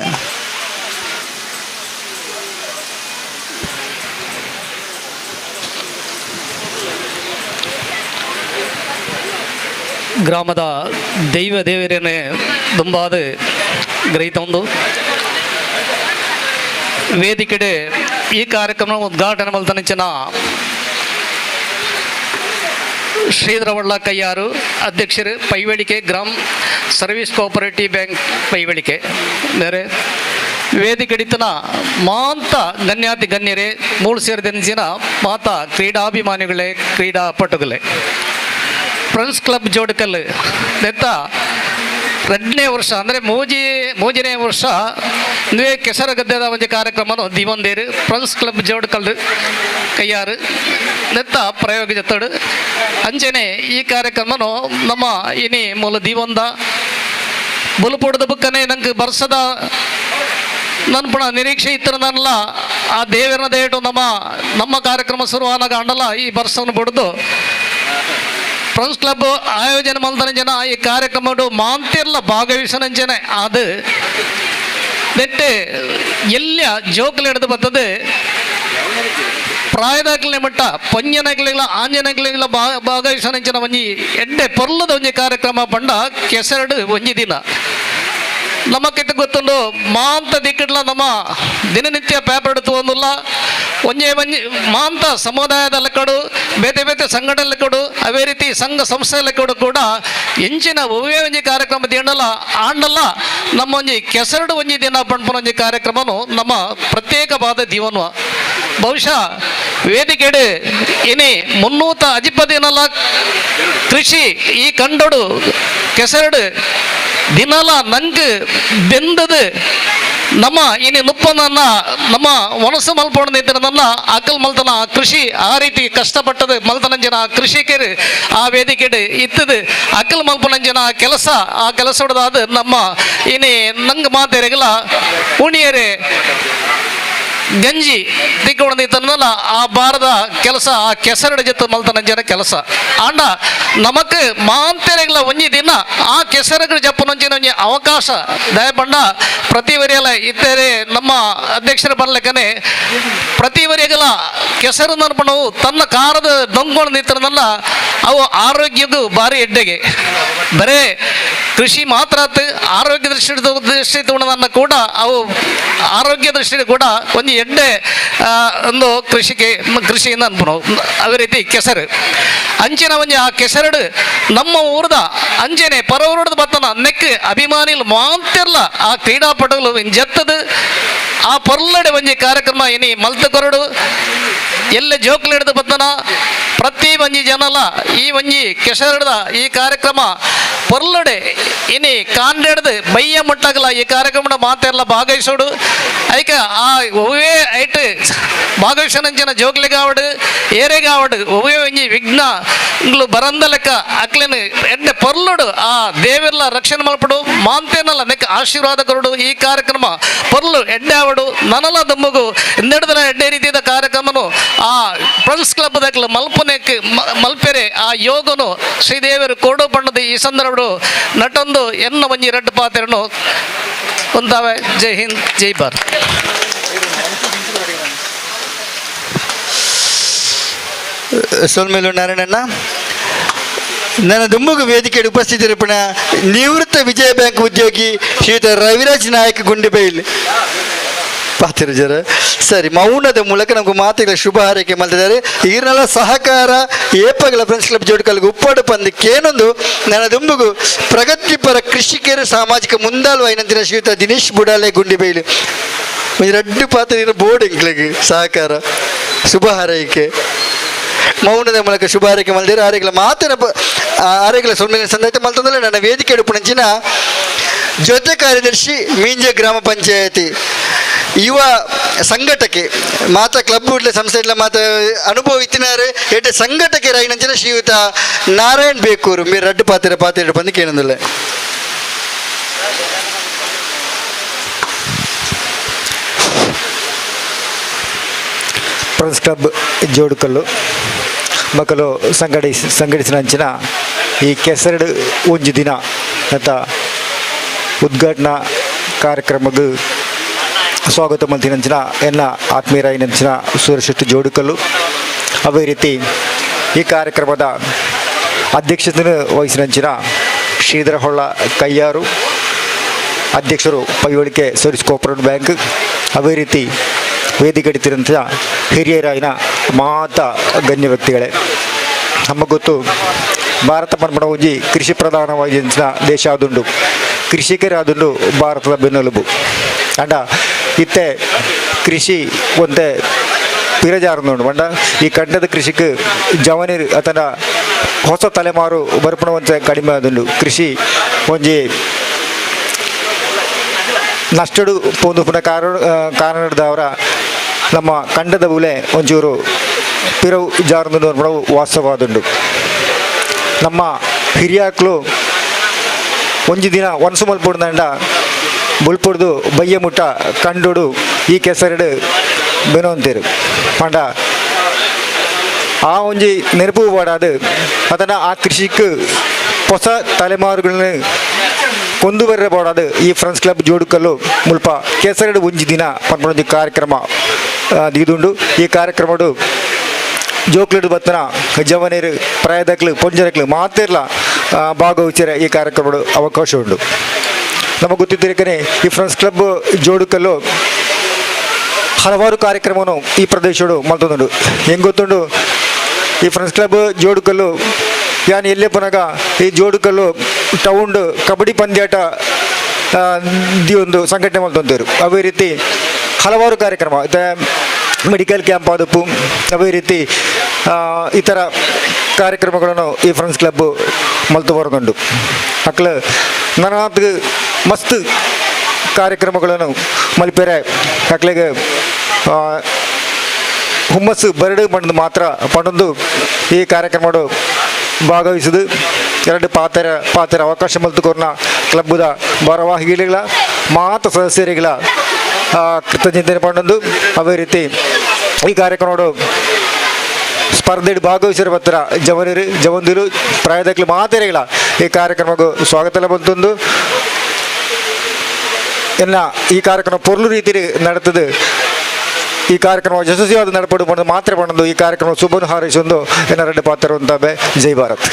ಗ್ರಾಮದ ದೈವ ದೇವರನ್ನೇ ದುಂಬಾದ ಗ್ರಹಿತ ಒಂದು ವೇದಿಕೆಡೆ ಈ ಕಾರ್ಯಕ್ರಮ ಉದ್ಘಾಟನೆ ಮಲ್ತನಿಂಚಿನ ಶ್ರೀಧರವಳ್ಳ ಕಯ್ಯಾರು, ಅಧ್ಯಕ್ಷರು, ಪೈವಳಿಕೆ ಗ್ರಾಮ ಸರ್ವಿಸ್ ಕೋಆಪರೇಟಿವ್ ಬ್ಯಾಂಕ್, ಪೈವಳಿಕೆ ಬೇರೆ, ವೇದಿಕೆಡಿತನ ಮಾಂತ ಗಣ್ಯಾತಿ ಗಣ್ಯರೇ, ಮೂಳು ಸೇರಿದಂಚಿನ ಮಾತ ಕ್ರೀಡಾಭಿಮಾನಿಗಳೇ, ಕ್ರೀಡಾಪಟುಗಳೇ, ಫ್ರೆಂಡ್ಸ್ ಕ್ಲಬ್ ಜೋಡಕಲ್ ನೆತ್ತ ರಡ್ಡನೇ ವರ್ಷ ಅಂದರೆ ಮೂಜನೇ ವರ್ಷ ಇಂದುವೆ ಕೆಸರಗದ್ದೆದ ಒಂಜಿ ಕಾರ್ಯಕ್ರಮನು ದಿವಂದೇರು ಫ್ರೆಂಡ್ಸ್ ಕ್ಲಬ್ ಜೋಡಕಲ್ ಕೈಯಾರು ನೆತ್ತ ಪ್ರಯೋಗ ಜತ್ತಡು. ಅಂಚನೆ ಈ ಕಾರ್ಯಕ್ರಮನು ನಮ್ಮ ಇನಿ ಮೂಲ ದಿವಂದ ಬುಲುಪೊಡದ ಬುಕ್ಕನೆ ನಂಗೆ ಬರ್ಸದ ನನ್ಪುಣ ನಿರೀಕ್ಷೆ ಇತ್ತಿರದಲ್ಲ. ಆ ದೇವರನ ದೇಟು ನಮ್ಮ ನಮ್ಮ ಕಾರ್ಯಕ್ರಮ ಶುರುವಾನಾಗ ಅಂಡಲ್ಲ ಈ ಬರ್ಸವನ್ನು ಬಿಡ್ದು ಫ್ರೆಂಡ್ಸ್ ಕ್ಲಬ್ ಆಯೋಜನೆ ಮಲ್ದನ ಜನ ಈ ಕಾರ್ಯಕ್ರಮ ಮಾಂತಿರ್ಲ ಭಾಗವಹಿಸನಂಚನೆ ಅದು ನೆಟ್ಟು ಎಲ್ಲ ಜೋಕುಲು ಹಿಡಿದು ಬರ್ತದೆ, ಪ್ರಾಯದಾಕ್ಲೆ ಮಟ್ಟ ಪಂಜನಕ್ಲೆಗ್ಲ ಆಂಜನಕ್ಲೆಗ್ಲ ಭಾಗವಹಿಸನಂಚಿನ ಒಂಜಿ ಎಡ್ಡೆ ಪೊರ್ಲದ ಒಂಜಿ ಕಾರ್ಯಕ್ರಮ ಪಂಡ ಕೆಸರಡು ಒಂಜಿ ದಿನ. ನಮ್ಮ ಕೆಟ್ಟ ಗೊತ್ತುಂಡು, ಮಾಂತ ದಿಕ್ಕಡ್ಲ ನಮ್ಮ ದಿನನಿತ್ಯ ಪೇಪರ್ ತಗೊಂಡಿಲ್ಲ. ಒಂಜೆ ಒಂಜಿ ಮಾಂತ ಸಮುದಾಯದ ಲೆಕ್ಕಡು, ಬೇತೆ ಬೇತೆ ಸಂಘಟನೆ ಲೆಕ್ಕಡು, ಅದೇ ರೀತಿ ಸಂಘ ಸಂಸ್ಥೆ ಲೆಕ್ಕಡು ಕೂಡ ಎಂಚಿನ ಒವ್ವೇ ಒಂಜಿ ಕಾರ್ಯಕ್ರಮ ದಿನಲ್ಲ ಆಂಡಲ್ಲ ನಮ್ಮ ಒಂಜಿ ಕೆಸರಡು ಒಂಜಿ ದಿನ ಪಣ್ಪುನ ಒಂಜಿ ಕಾರ್ಯಕ್ರಮನು ನಮ್ಮ ಪ್ರತ್ಯೇಕವಾದ ದಿವನ್ವ. ಬಹುಶಃ ವೇದಿಕೆಡು ಇನಿ ಮುನ್ನೂತ ಅಜಿಪದಿನಲ್ಲ ಕೃಷಿ ಈ ಕಂಡೋಡು ಕೆಸರಡು ದಿನಲ ನಂಗೆ ಬೆಂದದು ನಮ್ಮ ಇನಿ ನುಪ್ಪನನ್ನ ನಮ್ಮ ಮನಸ್ಸು ಮಲ್ಪೊಂಡು ಅಕಲ್ ಮಲ್ತನ ಆ ಕೃಷಿ ಆ ರೀತಿ ಕಷ್ಟಪಟ್ಟದು ಮಲ್ತನಂಜನ ಆ ಕೃಷಿಕರು ಆ ವೇದಿಕೆಡು ಇತ್ತದು ಅಕಲ್ ಮಲ್ಪನಂಜನ ಆ ಕೆಲಸ ಆ ಕೆಲಸ ಹೊಡೆದಾದ ನಮ್ಮ ಇನಿ ನಂಗೆ ಮಾತೆರೆಗಲ ಉಣಿಯರೆ ಗಂಜಿ ತಿಕ್ಕೊಂಡಿತ್ತನ್ನಲ್ಲ ಆ ಬಾರದ ಕೆಲಸ ಆ ಕೆಸರಡ ಜೊತೆ ಮಲ್ತನಂಜನ ಕೆಲಸ. ಆಂಡ ನಮಕ್ ಮಾಂತೆರೆಗಳ ಒಂಜಿ ದಿನ ಆ ಕೆಸರಗಳ ಜಪ್ಪನೊಂಜಿನ ಒಂಜಿ ಅವಕಾಶ ದಯಪಂಡ ಪ್ರತಿ ವರಿಯಲ ಇತ್ತರೆ ನಮ್ಮ ಅಧ್ಯಕ್ಷರ ಬರ್ಲೆಕ್ಕನೆ ಪ್ರತಿ ವರಿಯಗಲ ಕೆಸರು ನನ್ಪಣವು ತನ್ನ ಕಾರದ ಡೊಂಕೊಂಡು ನಿಂತಿರನಲ್ಲ ಅವು ಆರೋಗ್ಯಕ್ಕೂ ಭಾರಿ ಎಡ್ಡೆಗೆ. ಬರೇ ಕೃಷಿ ಮಾತ್ರ ಆರೋಗ್ಯ ದೃಷ್ಟಿ ದೃಷ್ಟಿ ತಗೊಂಡದನ್ನ ಕೂಡ ಅವು ಆರೋಗ್ಯ ದೃಷ್ಟಿ ಕೂಡ ಒಂದು ಎಡ್ಡೆ ಒಂದು ಕೃಷಿಗೆ ಕೃಷಿಯಿಂದ ಅನ್ಪುಣವು. ಅದೇ ರೀತಿ ಕೆಸರು ಅಂಚಿನ ಒಂಜಿ ಆ ಕೆಸರಡು ನಮ್ಮ ಊರದ ಅಂಚನೆ ಪರ ಊರದ ಬತ್ತನ ನೆಕ್ ಅಭಿಮಾನಿಲು ಮಾಂತಿರ್ಲ ಆ ಕ್ರೀಡಾಪಟುಗಳು ಜತ್ತದು. ಆ ಪೊರ್ಲಡೆ ಒಂಜಿ ಕಾರ್ಯಕ್ರಮ ಇನಿ ಮಲ್ತ ಕೊರಡು ಎಲ್ಲ ಜೋಕ್ಲು ಹಿಡಿದು ಬತ್ತನ ಪ್ರತಿ ಒಂಜಿ ಜನಲ ಈ ಒಂಜಿ ಕೆಸರಡ್ದ ಈ ಕಾರ್ಯಕ್ರಮ ಪೊರ್ಲಡೆ ಇನಿ ಕಾಂಡೆಡ್ದು ಬಯ್ಯ ಮುಟ್ಟಗಲ ಈ ಕಾರ್ಯಕ್ರಮ ಮಾತೆಲ್ಲ ಭಾಗವಹಿಸೋಡು. ಐಕ ಆ ಒವ್ವೇ ಐಟ್ ಭಾಗವಹಿಸನಂಚಿನ ಜೋಕ್ಲಿಗಾವಡು ಏರೆಗಾವಡು ಒವ್ವೇ ಒಂಜಿ ವಿಘ್ನ ಇಂಗ್ಲು ಬರಂದ ಲೆಕ್ಕ ಅಕ್ಲೆನ್ ಎಡ್ಡೆ ಪೊರ್ಲುಡು ಆ ದೇವೆರ್ಲ ರಕ್ಷಣೆ ಮಲ್ಪಡು ಮಾಂತೇನಲ್ಲ ನೆಕ್ ಆಶೀರ್ವಾದ ಕೊರಡು. ಈ ಕಾರ್ಯಕ್ರಮ ಪೊರ್ಲು ಎಡ್ಡೆ ಆವಡು ನನಲ ದಮ್ಮಗು ಇಂದೆಡ್ದನ ಎಡ್ಡೆ ರೀತಿಯ ಕಾರ್ಯಕ್ರಮನು ಆ ಫ್ರೆಂಡ್ಸ್ ಕ್ಲಬ್ ದಕ್ಲು ಮಲ್ಪನೆಕ್ ಮಲ್ಪೆರೆ ಆ ಯೋಗನು ಶ್ರೀದೇವರು ಕೋಡು ಬಣ್ಣದ ಈ ಸಂದರ್ಭಡು ನಟೊಂದು ಎನ್ನ ಒಂಜಿ ರಡ್ಡು ಪಾತೆರನು ಒಂದಾವೆ. ಜೈ ಹಿಂದ್, ಜೈ ಭಾರತ್. ಸೊಲ್ಮೇಲು ನಾರಾಯಣಣ್ಣ. ನನ್ನ ದುಮ್ಮುಗು ವೇದಿಕೆಯಲ್ಲಿ ಉಪಸ್ಥಿತರಿಪ್ಪಣ ನಿವೃತ್ತ ವಿಜಯ ಬ್ಯಾಂಕ್ ಉದ್ಯೋಗಿ ಶ್ರೀಯುತ ರವಿರಾಜ್ ನಾಯಕ್ ಗುಂಡಿಬೈಲ್ ಪಾತಿರು ಸರಿ ಮೌನದ ಮೂಲಕ ನಮಗೂ ಮಾತಿಗಳ ಶುಭ ಹಾರೈಕೆ ಮಲ್ತಿದ್ದಾರೆ. ಈರ್ನಲ ಸಹಕಾರ ಏಪಗಲ ಫ್ರೆಂಡ್ಸ್ ಕ್ಲಬ್ ಜೋಡ್ಕಲ್ಗೆ ಉಪ್ಪಾಡು ಪಂದಕ್ಕೇನೊಂದು ನನ್ನ ದುಂಬುಗು ಪ್ರಗತಿಪರ ಕೃಷಿಕರು ಸಾಮಾಜಿಕ ಮುಂದಾಳು ಐನಂತಿನ ಶ್ರೀಯುತ ದಿನೇಶ್ ಬುಡಾಲೆ ಗುಂಡಿಬೈಲು ರಡ್ಡು ಪಾತ್ರ ಬೋರ್ಡ್ ಎಂಕ್ಲೆಗ್ ಸಹಕಾರ ಶುಭ ಹಾರೈಕೆ ಮೌನದ ಮೂಲಕ ಶುಭ ಹಾರೈಕೆ ಮಲ್ದಿರ. ಆರೆಗಳ ಮಾತಿನ ಆರೆಗಳ ಸೊನ್ನೆ ಸಂದೈತೆ ಮಲ್ತಂದ್ರೆ ನನ್ನ ವೇದಿಕೆ ಉಡುಪುನಂಚಿನ ಜೊತೆ ಕಾರ್ಯದರ್ಶಿ ಮೀಂಜೆ ಗ್ರಾಮ ಪಂಚಾಯತಿ ಯುವ ಸಂಘಟಕೆ ಮಾತ ಕ್ಲಬ್ ಉಡ್ಲೆ ಸಂಸ್ಥೆ ಇಡ್ಲ ಮಾತ ಅನುಭವ ಇತ್ತಿನಾರು ಎಡ್ಡೆ ಸಂಘಟಕೆ ರೈನಂಚಿನ ಶ್ರೀಯುತ ನಾರಾಯಣ್ ಬೇಕೂರು ಮೀರು ರಡ್ಡು ಪಾತ್ರ ಪಾತ್ರ ಬಂದು ಕೇಳಂದಿಲ್ಲ. ಪ್ರೆಸ್ ಕ್ಲಬ್ ಜೋಡುಕಲ್ಲು ಮಕ್ಕಳು ಸಂಘಟಿಸಿನಂಚಿನ ಈ ಕೆಸರಡು ಒಂಜಿ ದಿನ ಅಂತ ಉದ್ಘಾಟನಾ ಕಾರ್ಯಕ್ರಮದ ಸ್ವಾಗತ ಮಲ್ತಿನಂಚಿನ ಎನ್ನ ಆತ್ಮೀಯರಾಯಿನಂಚಿನ ಸೂರ್ಯಶೆಟ್ಟಿ ಜೋಡುಕಲ್ಲು. ಅದೇ ರೀತಿ ಈ ಕಾರ್ಯಕ್ರಮದ ಅಧ್ಯಕ್ಷತೆಯನ್ನು ವಹಿಸಿನಂಚಿನ ಶ್ರೀಧರ ಹೊಳ್ಳ ಕಯ್ಯಾರು ಅಧ್ಯಕ್ಷರು ಪೈವಳಿಕೆ service cooperative bank. ಅದೇ ರೀತಿ ವೇದಿಕೆಡಿತಿರಂಥ ಹಿರಿಯರಾಯಿನ ಮಾತ ಗಣ್ಯ ವ್ಯಕ್ತಿಗಳೇ, ನಮ್ಮ ಗೊತ್ತು ಭಾರತ ಪನ್ಪಣ ಒಂಜಿ ಕೃಷಿ ಪ್ರಧಾನವಾಗಿ ದೇಶ ಆದುಂಡು, ಕೃಷಿಕರಾದುಂಡು ಭಾರತದ ಬೆನ್ನೆಲುಬು. ಅಂಡ ಇತ್ತೆ ಕೃಷಿ ಒಂತೆ ಪಿರಜಾರುಂಡು ಪಂಡ ಈ ಕಂಡದ ಕೃಷಿക്ക് ಜವನಿರು ಅತನ ಹೊಸ ತಲೆಮಾರು ಬರ್ಪಣ ಒಂತೆ ಕಡಿಮೆ ಆದುಂಡು. ಕೃಷಿ ಒಂಜಿ ನಷ್ಟಡು ಪೋಂದು ಪುನಃ ಕಾರಣದವರ ನಮ್ಮ ಕಂಡದ ಬುಲೆ ಒಂಚೂರು ಪಿರವು ಜಾರುಂದು ವಾಸ್ತವಾದುಂಡು. ನಮ್ಮ ಹಿರಿಯಾಕ್ಲು ಒಂಜಿ ದಿನ ಒನ್ಸು ಮಲ್ಪೊಡ್ದಂಡ ಬುಲ್ಪೊಡ್ದು ಬಯ್ಯ ಮುಟ್ಟ ಕಂಡುಡು ಈ ಕೆಸರಡು ಬೆನೊಂತೇರು ಪಂಡ ಆ ಒಂಜಿ ನೆನಪು ಪಾಡಾದು ಅದನ್ನು ಆ ಕೃಷಿക്ക് ಹೊಸ ತಲೆಮಾರುಗಳನ್ನ ಕೊಂದು ಬರಬೋಡಾದ ಈ ಫ್ರೆಂಡ್ಸ್ ಕ್ಲಬ್ ಜೋಡುಕಲ್ಲು ಮುಲ್ಪ ಕೆಸರಡು ಒಂಜಿ ದಿನ ಪನ್ಪುನ ಕಾರ್ಯಕ್ರಮ ದೀದುಂಡು. ಈ ಕಾರ್ಯಕ್ರಮಡು ಜೋಕ್ಲೆಡ್ ಬತ್ತನ ಜವನೇರು ಪ್ರಾಯದಕ್ಲು ಪೊಂಜನಕ್ಲು ಮಾತೆರ್ಲ ಭಾಗವಹಿಸಿರ ಈ ಕಾರ್ಯಕ್ರಮಡು ಅವಕಾಶ ಉಂಡು. ನಮಗೆ ಗೊತ್ತಿದ್ದಿರಕನೆ ಈ ಫ್ರೆಂಡ್ಸ್ ಕ್ಲಬ್ ಜೋಡುಕಲ್ಲು ಹಲವಾರು ಕಾರ್ಯಕ್ರಮವನ್ನು ಈ ಪ್ರದೇಶಡು ಮಲ್ತೊಂದುಂಡು. ಹೆಂಗೆ ಗೊತ್ತುಂಡು ಈ ಫ್ರೆಂಡ್ಸ್ ಕ್ಲಬ್ ಜೋಡುಕಲ್ಲು ಯಾನ್ ಎಲ್ಲೇ ಪನಗ ಈ ಜೋಡುಕಲ್ಲು ಟೌಂಡ್ ಕಬಡ್ಡಿ ಪಂದ್ಯಾಟ the ಒಂದು ಸಂಘಟನೆ ಮಲ್ತೊಂತೇರು. ಅದೇ ರೀತಿ ಹಲವಾರು ಕಾರ್ಯಕ್ರಮ ಮೆಡಿಕಲ್ ಕ್ಯಾಂಪ್ ಆದಪ್ಪು ಅದೇ ರೀತಿ ಇತರ ಕಾರ್ಯಕ್ರಮಗಳನ್ನು ಈ ಫ್ರೆಂಡ್ಸ್ ಕ್ಲಬ್ ಮಲ್ತು ಬರದುಂಡು. ಅಕ್ಲ ನನಾತ್ ಮಸ್ತ್ ಕಾರ್ಯಕ್ರಮಗಳನ್ನು ಮಲ್ಪೆರೆ ಅಕ್ಲೆಗ್ ಹುಮ್ಮಸ್ಸು ಬರಡು ಪಂಡ್ ಮಾತ್ರ ಪಂಡೊಂದು ಈ ಕಾರ್ಯಕ್ರಮಡು ಭಾಗವಹಿಸಿದು ಎರಡು ಪಾತ್ರ ಪಾತ್ರ ಅವಕಾಶ ಮಲ್ತುಕೊರ್ನ ಕ್ಲಬ್ಬುದ ಭಾರವಾಹಿಗಳ ಮಾತ ಸದಸ್ಯರಿಗಳ ಕೃತಜ್ಞತೆ ಪಂಡೊಂದು. ಅದೇ ರೀತಿ ಈ ಕಾರ್ಯಕ್ರಮಡು ಸ್ಪರ್ಧೆ ಭಾಗವಹಿಸಿರುವ ಪತ್ರ ಜವನರು ಜವಂದಿರು ಪ್ರಾಯದಕ್ಲು ಮಾತೆರೆಗಳ ಈ ಕಾರ್ಯಕ್ರಮಕ್ಕೂ ಸ್ವಾಗತ ಬಂತೊಂದು ಎಲ್ಲ ಈ ಕಾರ್ಯಕ್ರಮ ಪೊರ್ಲು ರೀತಿ ನಡೆತದೆ. ಈ ಕಾರ್ಯಕ್ರಮ ಯಶಸ್ವಿಯಾದ ನಡಪಡು ಪಂಡ ಮಾತ್ರ ಪಂಡೊಂದು ಈ ಕಾರ್ಯಕ್ರಮ ಶುಭನು ಹಾರೈಸೊಂದು ಎನ್ನ ರೆಡ್ಡಿ ಪಾತ್ರ ಜೈ ಭಾರತ್.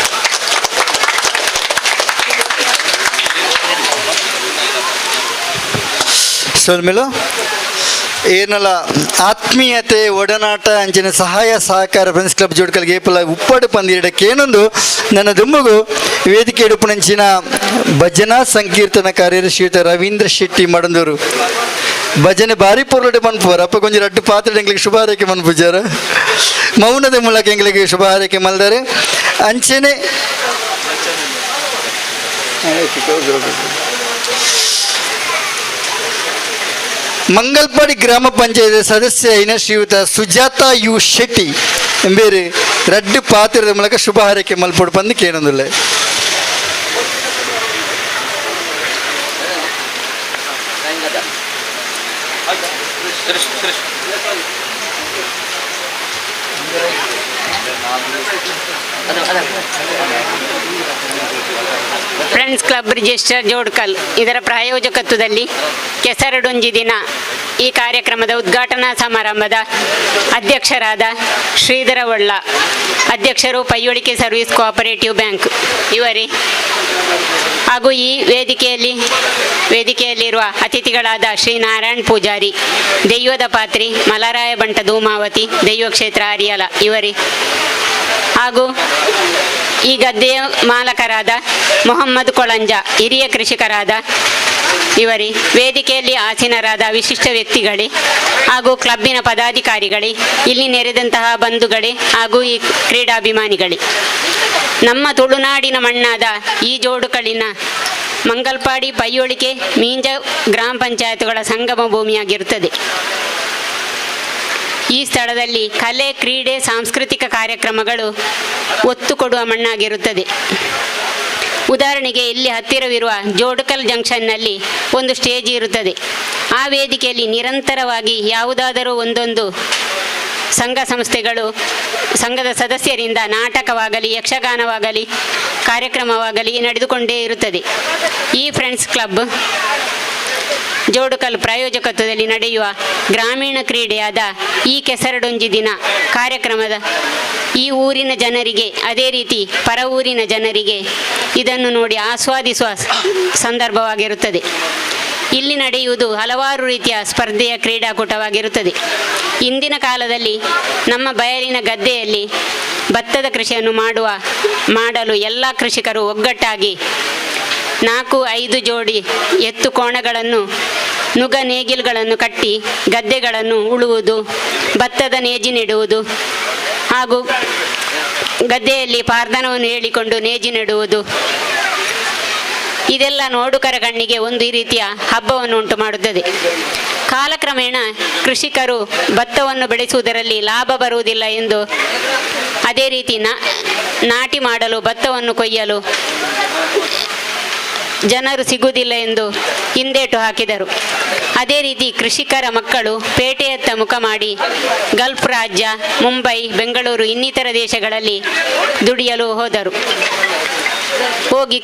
ಸೊಲ್ಮೆಲು ಏನಲ್ಲ ಆತ್ಮೀಯತೆ ಒಡನಾಟ ಅಂಚಿನ ಸಹಾಯ ಸಹಕಾರ ಫ್ರೆಂಡ್ಸ್ ಕ್ಲಬ್ ಜೋಡ್ಕಲ್ಗೆ ಏಪಲ ಉಪ್ಪಾಡು ಪಂದಿರಡಕ್ಕೆ ಏನೊಂದು ನನ್ನ ದುಂಬುಗು ವೇದಿಕೆ ಎಡುಪುನಂಚಿನ ಭಜನಾ ಸಂಕೀರ್ತನಕಾರ್ಯರು ಶ್ರೀಯುತ ರವೀಂದ್ರ ಶೆಟ್ಟಿ ಮಡಂದೂರು. ಭಜನೆ ಬಾರಿ ಪೊರ್ಲುಡೆ ಮನ್ಪುವರ್ ಅಪ್ಪ ಕೊಂಜಿ ರಡ್ಡು ಪಾತ್ರೆ ಎಂಗ್ಲಿಗೆ ಶುಭ ಹಾರೈಕೆ ಮನ್ಪುಜಾರ ಮೌನದ ಮೂಲಕ ಎಂಗ್ಲಿಗೆ ಶುಭ ಹಾರೈಕೆ ಮಲ್ದಾರೆ. ಅಂಚೆನೆ ಮಂಗಲ್ಪಾಡಿ ಗ್ರಾಮ ಪಂಚಾಯತ್ ಸದಸ್ಯ ಐನ ಶ್ರೀಯುತ ಸುಜಾತ ಯು ಶೆಟ್ಟಿ ಎಂಬೇರು ರಡ್ಡು ಪಾತ್ರದ ಮೂಲಕ ಶುಭ ಹಾರೈಕೆ ಮಲ್ಪೊಡು ಪಂದು ಕೇನೊಂದುಲ್ಲೆ. ಫ್ರೆಂಡ್ಸ್ ಕ್ಲಬ್ ರಿಜಿಸ್ಟರ್ ಜೋಡ್ಕಲ್ ಇದರ ಪ್ರಾಯೋಜಕತ್ವದಲ್ಲಿ ಕೆಸರಡೊಂಜಿ ದಿನ ಈ ಕಾರ್ಯಕ್ರಮದ ಉದ್ಘಾಟನಾ ಸಮಾರಂಭದ ಅಧ್ಯಕ್ಷರಾದ ಶ್ರೀಧರ ಒಳ್ಳ, ಅಧ್ಯಕ್ಷರು ಪೈಯೊಳಿಕೆ ಸರ್ವಿಸ್ ಕೋಆಪರೇಟಿವ್ ಬ್ಯಾಂಕ್ ಇವರೇ, ಹಾಗೂ ಈ ವೇದಿಕೆಯಲ್ಲಿರುವ ಅತಿಥಿಗಳಾದ ಶ್ರೀ ನಾರಾಯಣ್ ಪೂಜಾರಿ, ದೈವದ ಪಾತ್ರಿ ಮಲರಾಯ ಬಂಟ ಧೂಮಾವತಿ, ದೈವ ಕ್ಷೇತ್ರ ಅರಿಯಲ ಇವರೇ, ಹಾಗೂ ಈ ಗದ್ದೆಯ ಮಾಲಕರಾದ ಮೊಹಮ್ಮದ್ ಕೊಳಂಜ, ಹಿರಿಯ ಕೃಷಿಕರಾದ ಇವರೇ, ವೇದಿಕೆಯಲ್ಲಿ ಆಸೀನರಾದ ವಿಶಿಷ್ಟ ವ್ಯಕ್ತಿಗಳೇ ಹಾಗೂ ಕ್ಲಬ್ಬಿನ ಪದಾಧಿಕಾರಿಗಳೇ, ಇಲ್ಲಿ ನೆರೆದಂತಹ ಬಂಧುಗಳೇ ಹಾಗೂ ಈ ಕ್ರೀಡಾಭಿಮಾನಿಗಳೇ, ನಮ್ಮ ತುಳುನಾಡಿನ ಮಣ್ಣಾದ ಈ ಜೋಡುಕಳಿನ ಮಂಗಲ್ಪಾಡಿ ಪೈಯೊಳಿಕೆ ಮೀಂಜ ಗ್ರಾಮ ಪಂಚಾಯತ್ಗಳ ಸಂಗಮ ಭೂಮಿಯಾಗಿರುತ್ತದೆ. ಈ ಸ್ಥಳದಲ್ಲಿ ಕಲೆ, ಕ್ರೀಡೆ, ಸಾಂಸ್ಕೃತಿಕ ಕಾರ್ಯಕ್ರಮಗಳು ಒತ್ತು ಕೊಡುವ ಮಣ್ಣಾಗಿರುತ್ತದೆ. ಉದಾಹರಣೆಗೆ ಇಲ್ಲಿ ಹತ್ತಿರವಿರುವ ಜೋಡುಕಲ್ ಜಂಕ್ಷನ್ನಲ್ಲಿ ಒಂದು ಸ್ಟೇಜ್ ಇರುತ್ತದೆ. ಆ ವೇದಿಕೆಯಲ್ಲಿ ನಿರಂತರವಾಗಿ ಯಾವುದಾದರೂ ಒಂದೊಂದು ಸಂಘ ಸಂಸ್ಥೆಗಳು ಸಂಘದ ಸದಸ್ಯರಿಂದ ನಾಟಕವಾಗಲಿ, ಯಕ್ಷಗಾನವಾಗಲಿ, ಕಾರ್ಯಕ್ರಮವಾಗಲಿ ನಡೆದುಕೊಂಡೇ ಇರುತ್ತದೆ. ಈ ಫ್ರೆಂಡ್ಸ್ ಕ್ಲಬ್ ಜೋಡುಕಲ್ ಪ್ರಾಯೋಜಕತ್ವದಲ್ಲಿ ನಡೆಯುವ ಗ್ರಾಮೀಣ ಕ್ರೀಡೆಯಾದ ಈ ಕೆಸರಡೊಂಜಿ ದಿನ ಕಾರ್ಯಕ್ರಮದ ಈ ಊರಿನ ಜನರಿಗೆ, ಅದೇ ರೀತಿ ಪರ ಊರಿನ ಜನರಿಗೆ ಇದನ್ನು ನೋಡಿ ಆಸ್ವಾದಿಸುವ ಸಂದರ್ಭವಾಗಿರುತ್ತದೆ. ಇಲ್ಲಿ ನಡೆಯುವುದು ಹಲವಾರು ರೀತಿಯ ಸ್ಪರ್ಧೆಯ ಕ್ರೀಡಾಕೂಟವಾಗಿರುತ್ತದೆ. ಇಂದಿನ ಕಾಲದಲ್ಲಿ ನಮ್ಮ ಬಯಲಿನ ಗದ್ದೆಯಲ್ಲಿ ಭತ್ತದ ಕೃಷಿಯನ್ನು ಮಾಡಲು ಎಲ್ಲ ಕೃಷಿಕರು ಒಗ್ಗಟ್ಟಾಗಿ 4-5 ಜೋಡಿ ಎತ್ತು ಕೋಣಗಳನ್ನು, ನುಗ ನೇಗಿಲುಗಳನ್ನು ಕಟ್ಟಿ ಗದ್ದೆಗಳನ್ನು ಉಳುವುದು, ಭತ್ತದ ನೇಜಿ ನೆಡುವುದು ಹಾಗೂ ಗದ್ದೆಯಲ್ಲಿ ಪಾರ್ದನವನ್ನು ಹೇಳಿಕೊಂಡು ನೇಜಿ ನೆಡುವುದು, ಇದೆಲ್ಲ ನೋಡುಗರ ಕಣ್ಣಿಗೆ ಒಂದು ರೀತಿಯ ಹಬ್ಬವನ್ನು ಉಂಟು ಮಾಡುತ್ತದೆ. ಕಾಲಕ್ರಮೇಣ ಕೃಷಿಕರು ಭತ್ತವನ್ನು ಬೆಳೆಸುವುದರಲ್ಲಿ ಲಾಭ ಬರುವುದಿಲ್ಲ ಎಂದು, ಅದೇ ರೀತಿ ನಾಟಿ ಮಾಡಲು, ಭತ್ತವನ್ನು ಕೊಯ್ಯಲು ಜನರು ಸಿಗುವುದಿಲ್ಲ ಎಂದು ಹಿಂದೇಟು ಹಾಕಿದರು. ಅದೇ ರೀತಿ ಕೃಷಿಕರ ಮಕ್ಕಳು ಪೇಟೆಯತ್ತ ಮುಖ ಮಾಡಿ ಗಲ್ಫ್ ರಾಜ್ಯ, ಮುಂಬೈ, ಬೆಂಗಳೂರು ಇನ್ನಿತರ ದೇಶಗಳಲ್ಲಿ ದುಡಿಯಲು ಹೋದರು. ಹೋಗಿ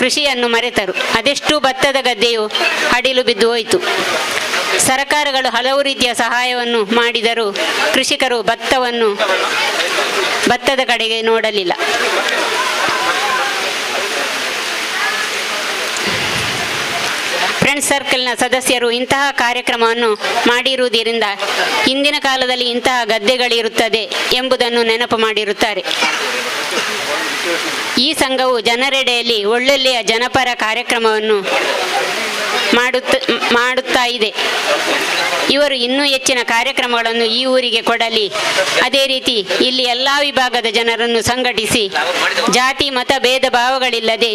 ಕೃಷಿಯನ್ನು ಮರೆತರು. ಅದೆಷ್ಟು ಭತ್ತದ ಗದ್ದೆಯು ಅಡಿಲು ಬಿದ್ದು ಹೋಯಿತು. ಸರ್ಕಾರಗಳು ಹಲವು ರೀತಿಯ ಸಹಾಯವನ್ನು ಮಾಡಿದರೂ ಕೃಷಿಕರು ಭತ್ತದ ಕಡೆಗೆ ನೋಡಲಿಲ್ಲ. ಫ್ರೆಂಡ್ಸ್ ಸರ್ಕಲ್ನ ಸದಸ್ಯರು ಇಂತಹ ಕಾರ್ಯಕ್ರಮವನ್ನು ಮಾಡಿರುವುದರಿಂದ ಹಿಂದಿನ ಕಾಲದಲ್ಲಿ ಇಂತಹ ಗದ್ದೆಗಳಿರುತ್ತದೆ ಎಂಬುದನ್ನು ನೆನಪು ಮಾಡಿರುತ್ತಾರೆ. ಈ ಸಂಘವು ಜನರೆಡೆಯಲ್ಲಿ ಒಳ್ಳೊಳ್ಳೆಯ ಜನಪರ ಕಾರ್ಯಕ್ರಮವನ್ನು ಮಾಡುತ್ತಾ ಇದೆ. ಇವರು ಇನ್ನೂ ಹೆಚ್ಚಿನ ಕಾರ್ಯಕ್ರಮಗಳನ್ನು ಈ ಊರಿಗೆ ಕೊಡಲಿ. ಅದೇ ರೀತಿ ಇಲ್ಲಿ ಎಲ್ಲ ವಿಭಾಗದ ಜನರನ್ನು ಸಂಘಟಿಸಿ ಜಾತಿ ಮತ ಭೇದ ಭಾವಗಳಿಲ್ಲದೆ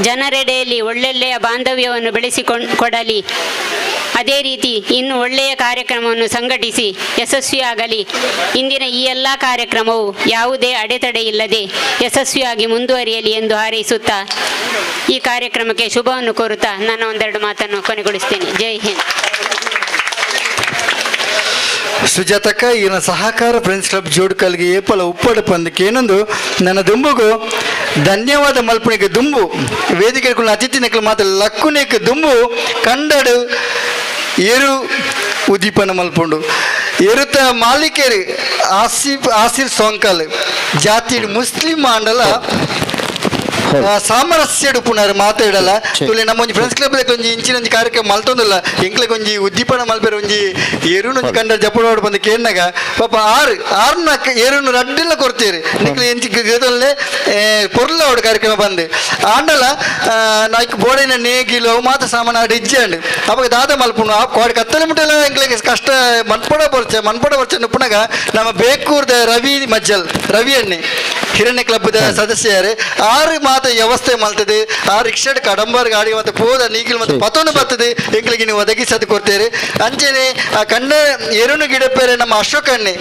ಜನರೆಡೆಯಲ್ಲಿ ಒಳ್ಳೊಳ್ಳೆಯ ಬಾಂಧವ್ಯವನ್ನು ಬೆಳೆಸಿಕೊಡಲಿ. ಅದೇ ರೀತಿ ಇನ್ನು ಒಳ್ಳೆಯ ಕಾರ್ಯಕ್ರಮವನ್ನು ಸಂಘಟಿಸಿ ಯಶಸ್ವಿಯಾಗಲಿ. ಇಂದಿನ ಈ ಎಲ್ಲ ಕಾರ್ಯಕ್ರಮವು ಯಾವುದೇ ಅಡೆತಡೆ ಇಲ್ಲದೆ ಯಶಸ್ವಿಯಾಗಿ ಮುಂದುವರಿಯಲಿ ಎಂದು ಹಾರೈಸುತ್ತಾ ಈ ಕಾರ್ಯಕ್ರಮಕ್ಕೆ ಶುಭವನ್ನು ಕೋರುತ್ತಾ ನನ್ನ ಒಂದೆರಡು ಮಾತನ್ನು ಕೊನೆಗೊಳಿಸ್ತೇನೆ. ಜೈ ಹಿಂದ್. ಸುಜಾತಕ್ಕ ಈನ ಸಹಕಾರ ಫ್ರೆಂಡ್ಸ್ ಕ್ಲಬ್ ಜೋಡ್ಕಲ್ಗೆ ಏಪಲ ಉಪ್ಪಡ ಪಂದಕ್ಕೆ ಏನೊಂದು ನನ್ನ ದುಂಬುಗು ಧನ್ಯವಾದ ಮಲ್ಪಣಿಗೆ ದುಂಬು ವೇದಿಕೆ ಅತಿಥಿ ನೆಕ್ಲು ಮಾತ್ರ ಲಕ್ಕುನೇಕ್ ದುಂಬು ಕಂಡಡು ಏರು ಉದೀಪನ ಮಲ್ಪುಂಡು ಎರುತ ಮಾಲೀಕರು ಆಸಿಫ್ ಆಸಿರ್ ಸೋಂಕಲ್ ಜಾತಿ ಮುಸ್ಲಿಂ ಮಾಂಡಲ. ಸಾಮರಸ್ಯಡ್ ಉಪ್ಪುನಾರ್ ಮಾತೆರ್ಡಲ ತುಲೆ ನಮ್ಮ ಒಂಜಿ ಫ್ರೆಂಡ್ಸ್ ಕ್ಲಬ್ ಒಂಜಿ ಇಂಚಿನ ಒಂಜಿ ಕಾರ್ಯಕ್ರಮ ಮಲ್ತೊಂದುಲ್ಲ ಎಂಕ್ಲೆಗ್ ಒಂಜಿ ಉದ್ದೀಪನ ಮಲ್ಪೆರೆ ಒಂಜಿ ಎರುನು ಕಂಡ ಜಪುಡೋಡು ಬಂದು ಕೇನ್ನಗ ಪಾಪ ಆರು ಆರ್ನ ಎರುನು ರಡ್ಡೆಲ್ಲ ಕೊರ್ತೀರಿ ನಿಕ್ಲೆ ಎಂಚಿ ಗದೊಲ್ಲೆ ಪೊರ್ಲ ಅವಡು ಕಾರ್ಯಕ್ರಮ ಬಂದು ಆಂಡಲ ನಾಯ್ಕ್ ಬೋಡಿನ ನೇಗಿಲು ಅವು ಮಾತ ಸಾಮಾನು ಆಡ್ ಇಜ್ಜಂಡ್ ಅವಾಗ ದಾದ ಮಲ್ಪುನು ಆ ಕೋಡೆ ಕತ್ತಲೆ ಮುಟ್ಟೆಲ್ಲ ಎಂಕ್ಲೆಗ್ ಕಷ್ಟ ಮನ್ಪಡ ಬರ್ಚೆ ಮನ್ಪಡ ಬರ್ಚೆ ನುಪ್ಪುನಗ ನಮ್ಮ ಬೇಕೂರ್ದ ರವಿ ಮಜ್ಜಲ್ ರವಿ ಅಣ್ಣೆ ಹಿರಣ್ಯ ಕ್ಲಬ್ದ ಸದಸ್ಯರು ಆರು ಮಾತ ವ್ಯವಸ್ಥೆ ಮಲ್ತದೆ ಆ ರಿಕ್ಷಾಡ್ ಕಡಂಬಾರ್ ಗಾಡಿ ಮತ್ತೆ ಪೋದ ನೀಗಿಲ್ ಮತ್ತೆ ಪತೊಂದು ಬರ್ತದೆ ಎಂಕ್ಲೆಗ್ ನೀವು ಒದಗಿಸದು ಕೊಡ್ತೇವೆ ಅಂಚೆನೆ ಆ ಕಣ್ಣ ಎರುನು ಗಿಡಪೇರೆ ನಮ್ಮ ಅಶೋಕ್ ಅಣ್ಣೆ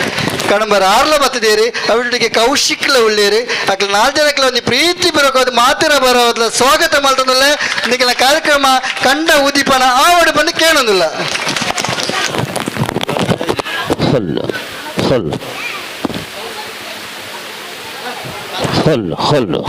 ಕಡಂಬಾರ್ ಆರ್ಲ ಬತ್ತದೇರಿ ಅವರಿಗೆ ಕೌಶಿಕ್ಲ ಉಳ್ಳೇರಿ ಅಕ್ಲ ನಾಲ್ ಜನಕ್ಲ ಒಂದು ಪ್ರೀತಿ ಬರೋದು ಮಾತಿರ ಬರೋದ್ಲ ಸ್ವಾಗತ ಮಲ್ತೊಂದುಲ್ಲ ನಿಗಲ ಕಾರ್ಯಕ್ರಮ ಕಂಡ ಉದ್ದೀಪನ ಆವಡು ಬಂದು ಕೇಳೊಂದಿಲ್ಲ. ಹೊಲ್ಲು ಹೊಲ್ಲು ಹೊಲ್ಲು ಹೊಲ್ಲು ಹೊಲ್ಲು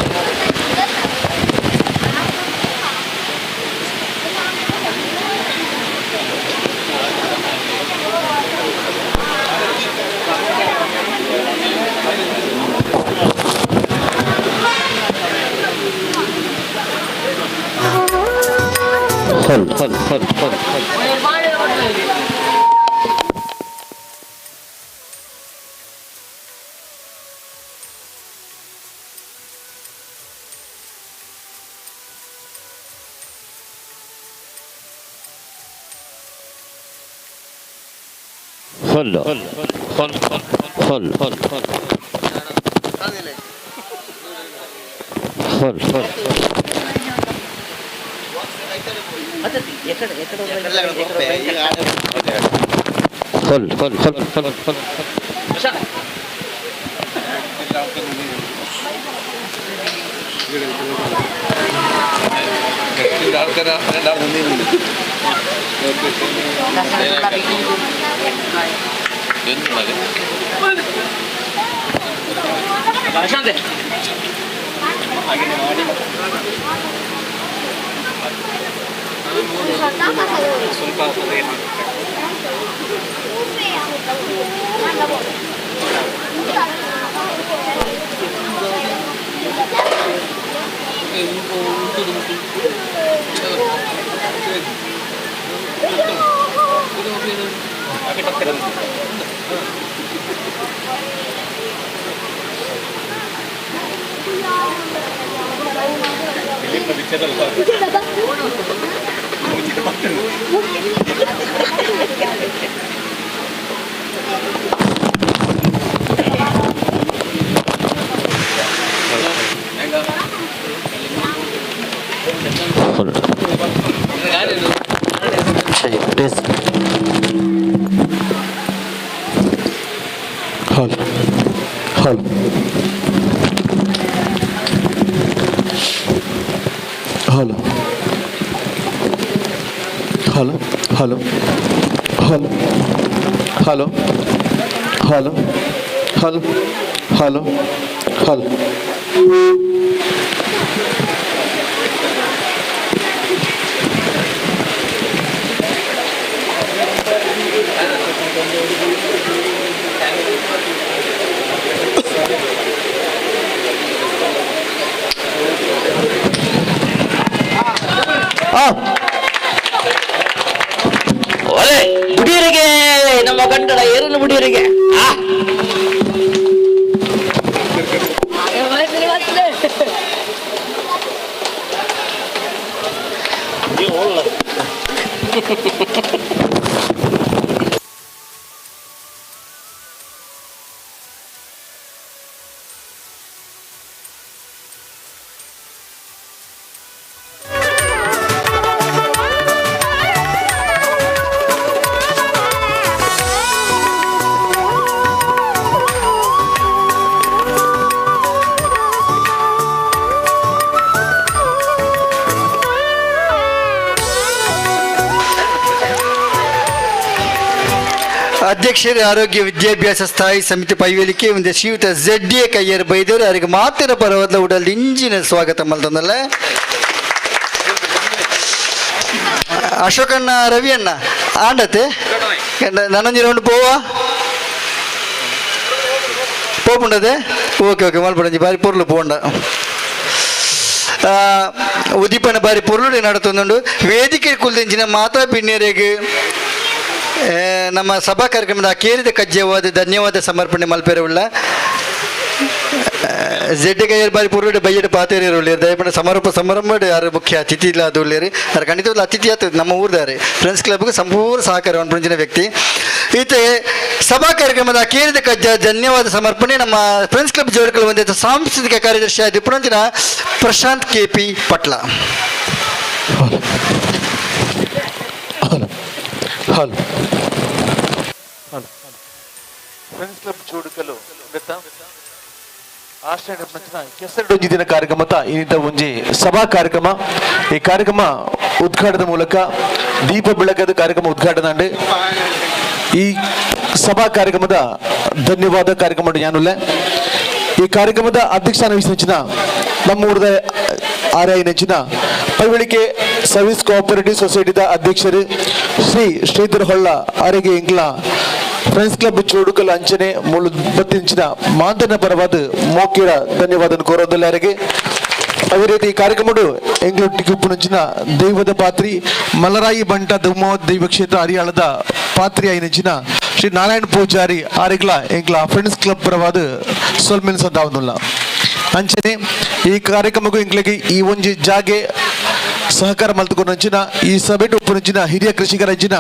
ಹೊಲ್ಲು ಹೊಲ್ಲು ಹೊಲ್ಲು ಹೊಲ್ಲು ಹೊಲ್ಲು ಹೊಲ್ಲು ಹೊಲ್ಲು ಹೊಲ್ಲು ಹೊಲ್ಲು ಹೊಲ್ಲು ಹೊಲ್ಲು ಹೊಲ್ಲು ಹೊಲ್ಲು ಹೊಲ್ಲು ಸರಿ please. Hello hello hello hello hello hello hello hello hello hello hello. ಒಲೆ ಬುಡಿಯರಿಗೆ ನಮ್ಮ ಗಂಡನ ಏರಲು ಬುಡಿಯರಿಗೆ. ಆ ಅಧ್ಯಕ್ಷರ ಆರೋಗ್ಯ ವಿದ್ಯಾಭ್ಯಾಸ ಸ್ಥಾಯಿ ಸಮಿತಿ ಪೈವೇಲಿಕೆ ಒಂದು ಶ್ರೀಯುತ ಝೆಡ್ ಎ ಕೈಯರ್ ಬೈದರು ಅವರಿಗೆ ಮಾತಿನ ಪರವಾದ ಉಡಲ್ ಇಂಜಿನ ಸ್ವಾಗತ ಮಲ್ತಂದಲ್ಲ. ಅಶೋಕಣ್ಣ ರವಿಯಣ್ಣ ಆಂಡತೆ ನನ್ನೊಂಜಿ ರೌಂಡ್ ಪೋವಾ ಪೋಪುಂಡದೆ. ಓಕೆ ಓಕೆ ಮಲ್ಪಡಂಜಿ ಬಾರಿ ಪೊರ್ಲು ಪೋಂಡ. ಉದಿಪನ ಬಾರಿ ಪೊರ್ಲುಡೆ ನಡತೊಂದುಂಡು. ವೇದಿಕೆ ಕುಲ್ದಿಂಚಿನ ಮಾತಾ ಬಿನ್ನೆರೆಗ್ ನಮ್ಮ ಸಭಾ ಕಾರ್ಯಕ್ರಮದ ಅಕೇರಿದ ಕಜ್ಜೆವಾದ ಧನ್ಯವಾದ ಸಮರ್ಪಣೆ ಮಲ್ಪೆರೆ ಉಳ್ಳ. ಜೆಡ್ಡೆ ಕೈಯರ್ ಬಾರಿ ಪೊರ್ಲುಡೆ ಬಯ್ಯಡ ಪಾತೇರಿಯರು ಉಳ್ಳೇರು. ದಯಪಂಡ ಸಮಾರೋಪ ಸಮಾರಂಭ ಯಾರು ಮುಖ್ಯ ಅತಿಥಿ ಇಲ್ಲ ಅದು ಉಳ್ಳೇರಿ. ಯಾರು ಖಂಡಿತವಾಗ್ಲೂ ಅತಿಥಿ ಆತು ನಮ್ಮ ಊರ್ದಾರೆ. ಫ್ರೆಂಡ್ಸ್ ಕ್ಲಬ್ಗೆ ಸಂಪೂರ್ಣ ಸಹಕಾರ ಪಂಚಿನ ವ್ಯಕ್ತಿ. ಈತೆ ಸಭಾ ಕಾರ್ಯಕ್ರಮದ ಅಕೇರಿದ ಕಜ್ಜ ಧನ್ಯವಾದ ಸಮರ್ಪಣೆ ನಮ್ಮ ಫ್ರೆಂಡ್ಸ್ ಕ್ಲಬ್ ಜೋಡಿಕಲ್ ಒಂದೇ ಸಾಂಸ್ಕೃತಿಕ ಕಾರ್ಯದರ್ಶಿ ಆದ ಪುಣಂಚಿನ Prashanth K P Patla. Hello hello. Friends club Jodukallu ಬೆತ್ತ ಆಶ್ರಯ ನಂಚಿನ ಕೆಸರಡೊಂಜಿ ದಿನ ಕಾರ್ಯಕ್ರಮದ ಇನ್ನಿತ ಒಂಜಿ ಸಭಾ ಕಾರ್ಯಕ್ರಮ. ಈ ಕಾರ್ಯಕ್ರಮ ಉದ್ಘಾಟನೆ ಮೂಲಕ ದೀಪ ಬೆಳಕದ ಕಾರ್ಯಕ್ರಮ ಉದ್ಘಾಟನೆ. ಈ ಸಭಾ ಕಾರ್ಯಕ್ರಮದ ಧನ್ಯವಾದ ಕಾರ್ಯಕ್ರಮ ಜ್ಞಾನುಲ್ಲೆ. ಈ ಕಾರ್ಯಕ್ರಮದ ಅಧ್ಯಕ್ಷ ವಹಿಸಿದ ನಮ್ಮೂರದ ಆರ್ಐ ನೆಂಚಿನ ಪೈವಳಿಕೆ ಸರ್ವಿಸ್ ಕೋಆಪರೇಟಿವ್ ಸೊಸೈಟಿದ ಅಧ್ಯಕ್ಷರು ಶ್ರೀ ಶ್ರೀಧರ್ ಹೊಳ್ಳ ಆರಿಗೆ ಇಂಗ್ಲ ಫ್ರೆಂಡ್ಸ್ ಕ್ಲಬ್ ಚೋಡುಕಲ್ ಅಂಚನೆ ಮೂಲು ಬತ್ತಿಂಚಿನ ಮಾಂತನ ಪರವಾದ ಮೋಕಿರ ಧನ್ಯವಾದ ಕೋರೋದಲ್ಲಾರಿಗೆ. ಅದೇ ರೀತಿ ಈ ಕಾರ್ಯಕ್ರಮಡು ಎಂಗ್ಲೊಟ್ಟಿಗೆ ಉಪ್ಪುನಂಚಿನ ದೈವದ ಪಾತ್ರಿ ಮಲರಾಯಿ ಬಂಟ ದುಮ್ಮೋ ದೈವ ಕ್ಷೇತ್ರ ಹರಿಯಾಳದ ಪಾತ್ರಿ ಐನಂಚಿನ ಶ್ರೀ ನಾರಾಯಣ ಪೂಜಾರಿ ಆರಿಗ್ಲ ಎಂಗ್ಲ ಫ್ರೆಂಡ್ಸ್ ಕ್ಲಬ್ ಪರವಾದ ಸೊಲ್ಮೆನ್ ಸಂದಾವನುಲ್ಲ. ಅಂಚನೆ ಈ ಕಾರ್ಯಕ್ರಮಕ್ಕೂ ಎಂಗ್ಲಿಗೆ ಈ ಒಂಜಿ ಜಾಗೆ ಸಹಕಾರ ಮಲ್ತುಕೊಂಡಂಚಿನ ಈ ಸಭೆಟು ಉಪ್ಪುನಂಚಿನ ಹಿರಿಯ ಕೃಷಿಕರಂಚಿನ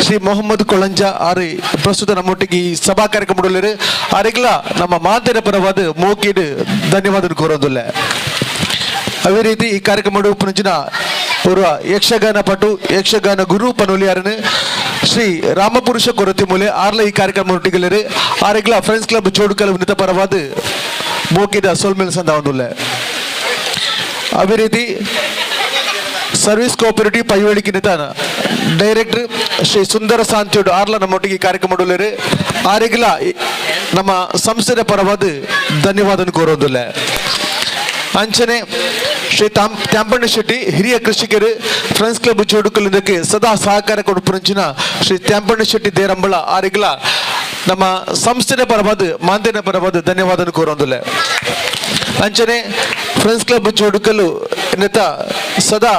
ಶ್ರೀ ಮೊಹಮ್ಮದ್ ಕೊಳಂಜ ಆರಿ ಪ್ರಸ್ತುತ ನಮ್ಮೊಟ್ಟಿಗೆ ಈ ಸಭಾ ಕಾರ್ಯಕ್ರಮ ಆರಿಗ್ಲ ನಮ್ಮ ಮಾತಿನ ಪರವಾದ ಮೋಕಿಡ್ ಧನ್ಯವಾದ ಕೋರೋದಿಲ್ಲ. ಅದೇ ರೀತಿ ಈ ಕಾರ್ಯಕ್ರಮ ಉಪ್ಪುನಂಚಿನ ಪೂರ್ವ ಯಕ್ಷಗಾನ ಪಟು ಯಕ್ಷಗಾನ ಗುರು ಪನೋಲಿಯಾರನು ಶ್ರೀ ರಾಮಪುರುಷ ಕೊರತಿ ಮೂಲೆ ಆರ್ಲ ಈ ಕಾರ್ಯಕ್ರಮ ಒಟ್ಟಿಗೆಲ್ಲರು ಆರಿಗ್ಲ ಫ್ರೆಂಡ್ಸ್ ಕ್ಲಬ್ ಚೋಡುಕಲ್ ಉನ್ನತ ಪರವಾದ ಮೋಕಿದ ಸೊಲ್ಮೆಲ್ ಸಂದಾವನುಲ್ಲ. ಅದೇ ರೀತಿ ಸರ್ವಿಸ್ ಕೋಆಪರೇಟಿವ್ ಪೈವಳಿಕೆ ನಿಧಾನ ಡೈರೆಕ್ಟರ್ ಶ್ರೀ ಸುಂದರ ಸಾಂಚೋಡು ಆರ್ಲ ನಮ್ಮೊಟ್ಟಿಗೆ ಕಾರ್ಯಕ್ರಮ ಉಳ್ಳೇರು ಆರಿಗ್ಲ ನಮ್ಮ ಸಂಸ್ಥೆಯ ಪರವಾದ ಧನ್ಯವಾದ ಕೋರೋದಿಲ್ಲ. ಅಂಚನೆ ಶ್ರೀ ತ್ಯಾಂಪಣ್ಣ ಶೆಟ್ಟಿ ಹಿರಿಯ ಕೃಷಿಕರು ಫ್ರೆಂಡ್ಸ್ ಕ್ಲಬ್ ಚೋಡುಕಲ್ಲಿಂದಕ್ಕೆ ಸದಾ ಸಹಕಾರ ಕೊಡುಪುರಂಚಿನ ಶ್ರೀ ತ್ಯಾಂಪಣ್ಣ ಶೆಟ್ಟಿ ದೇರಂಬಳ ಆರಿಗ್ಲ ನಮ್ಮ ಸಂಸ್ಥೆಯ ಪರವಾದ ಮಾಂದಿನ ಪರವಾದ ಧನ್ಯವಾದ ಕೋರೋದಿಲ್ಲ. ಅಂಚನೆ ಫ್ರೆಂಡ್ಸ್ ಕ್ಲಬ್ ಚೋಡುಕಲ್ಲು ನೆತ ಸದಾ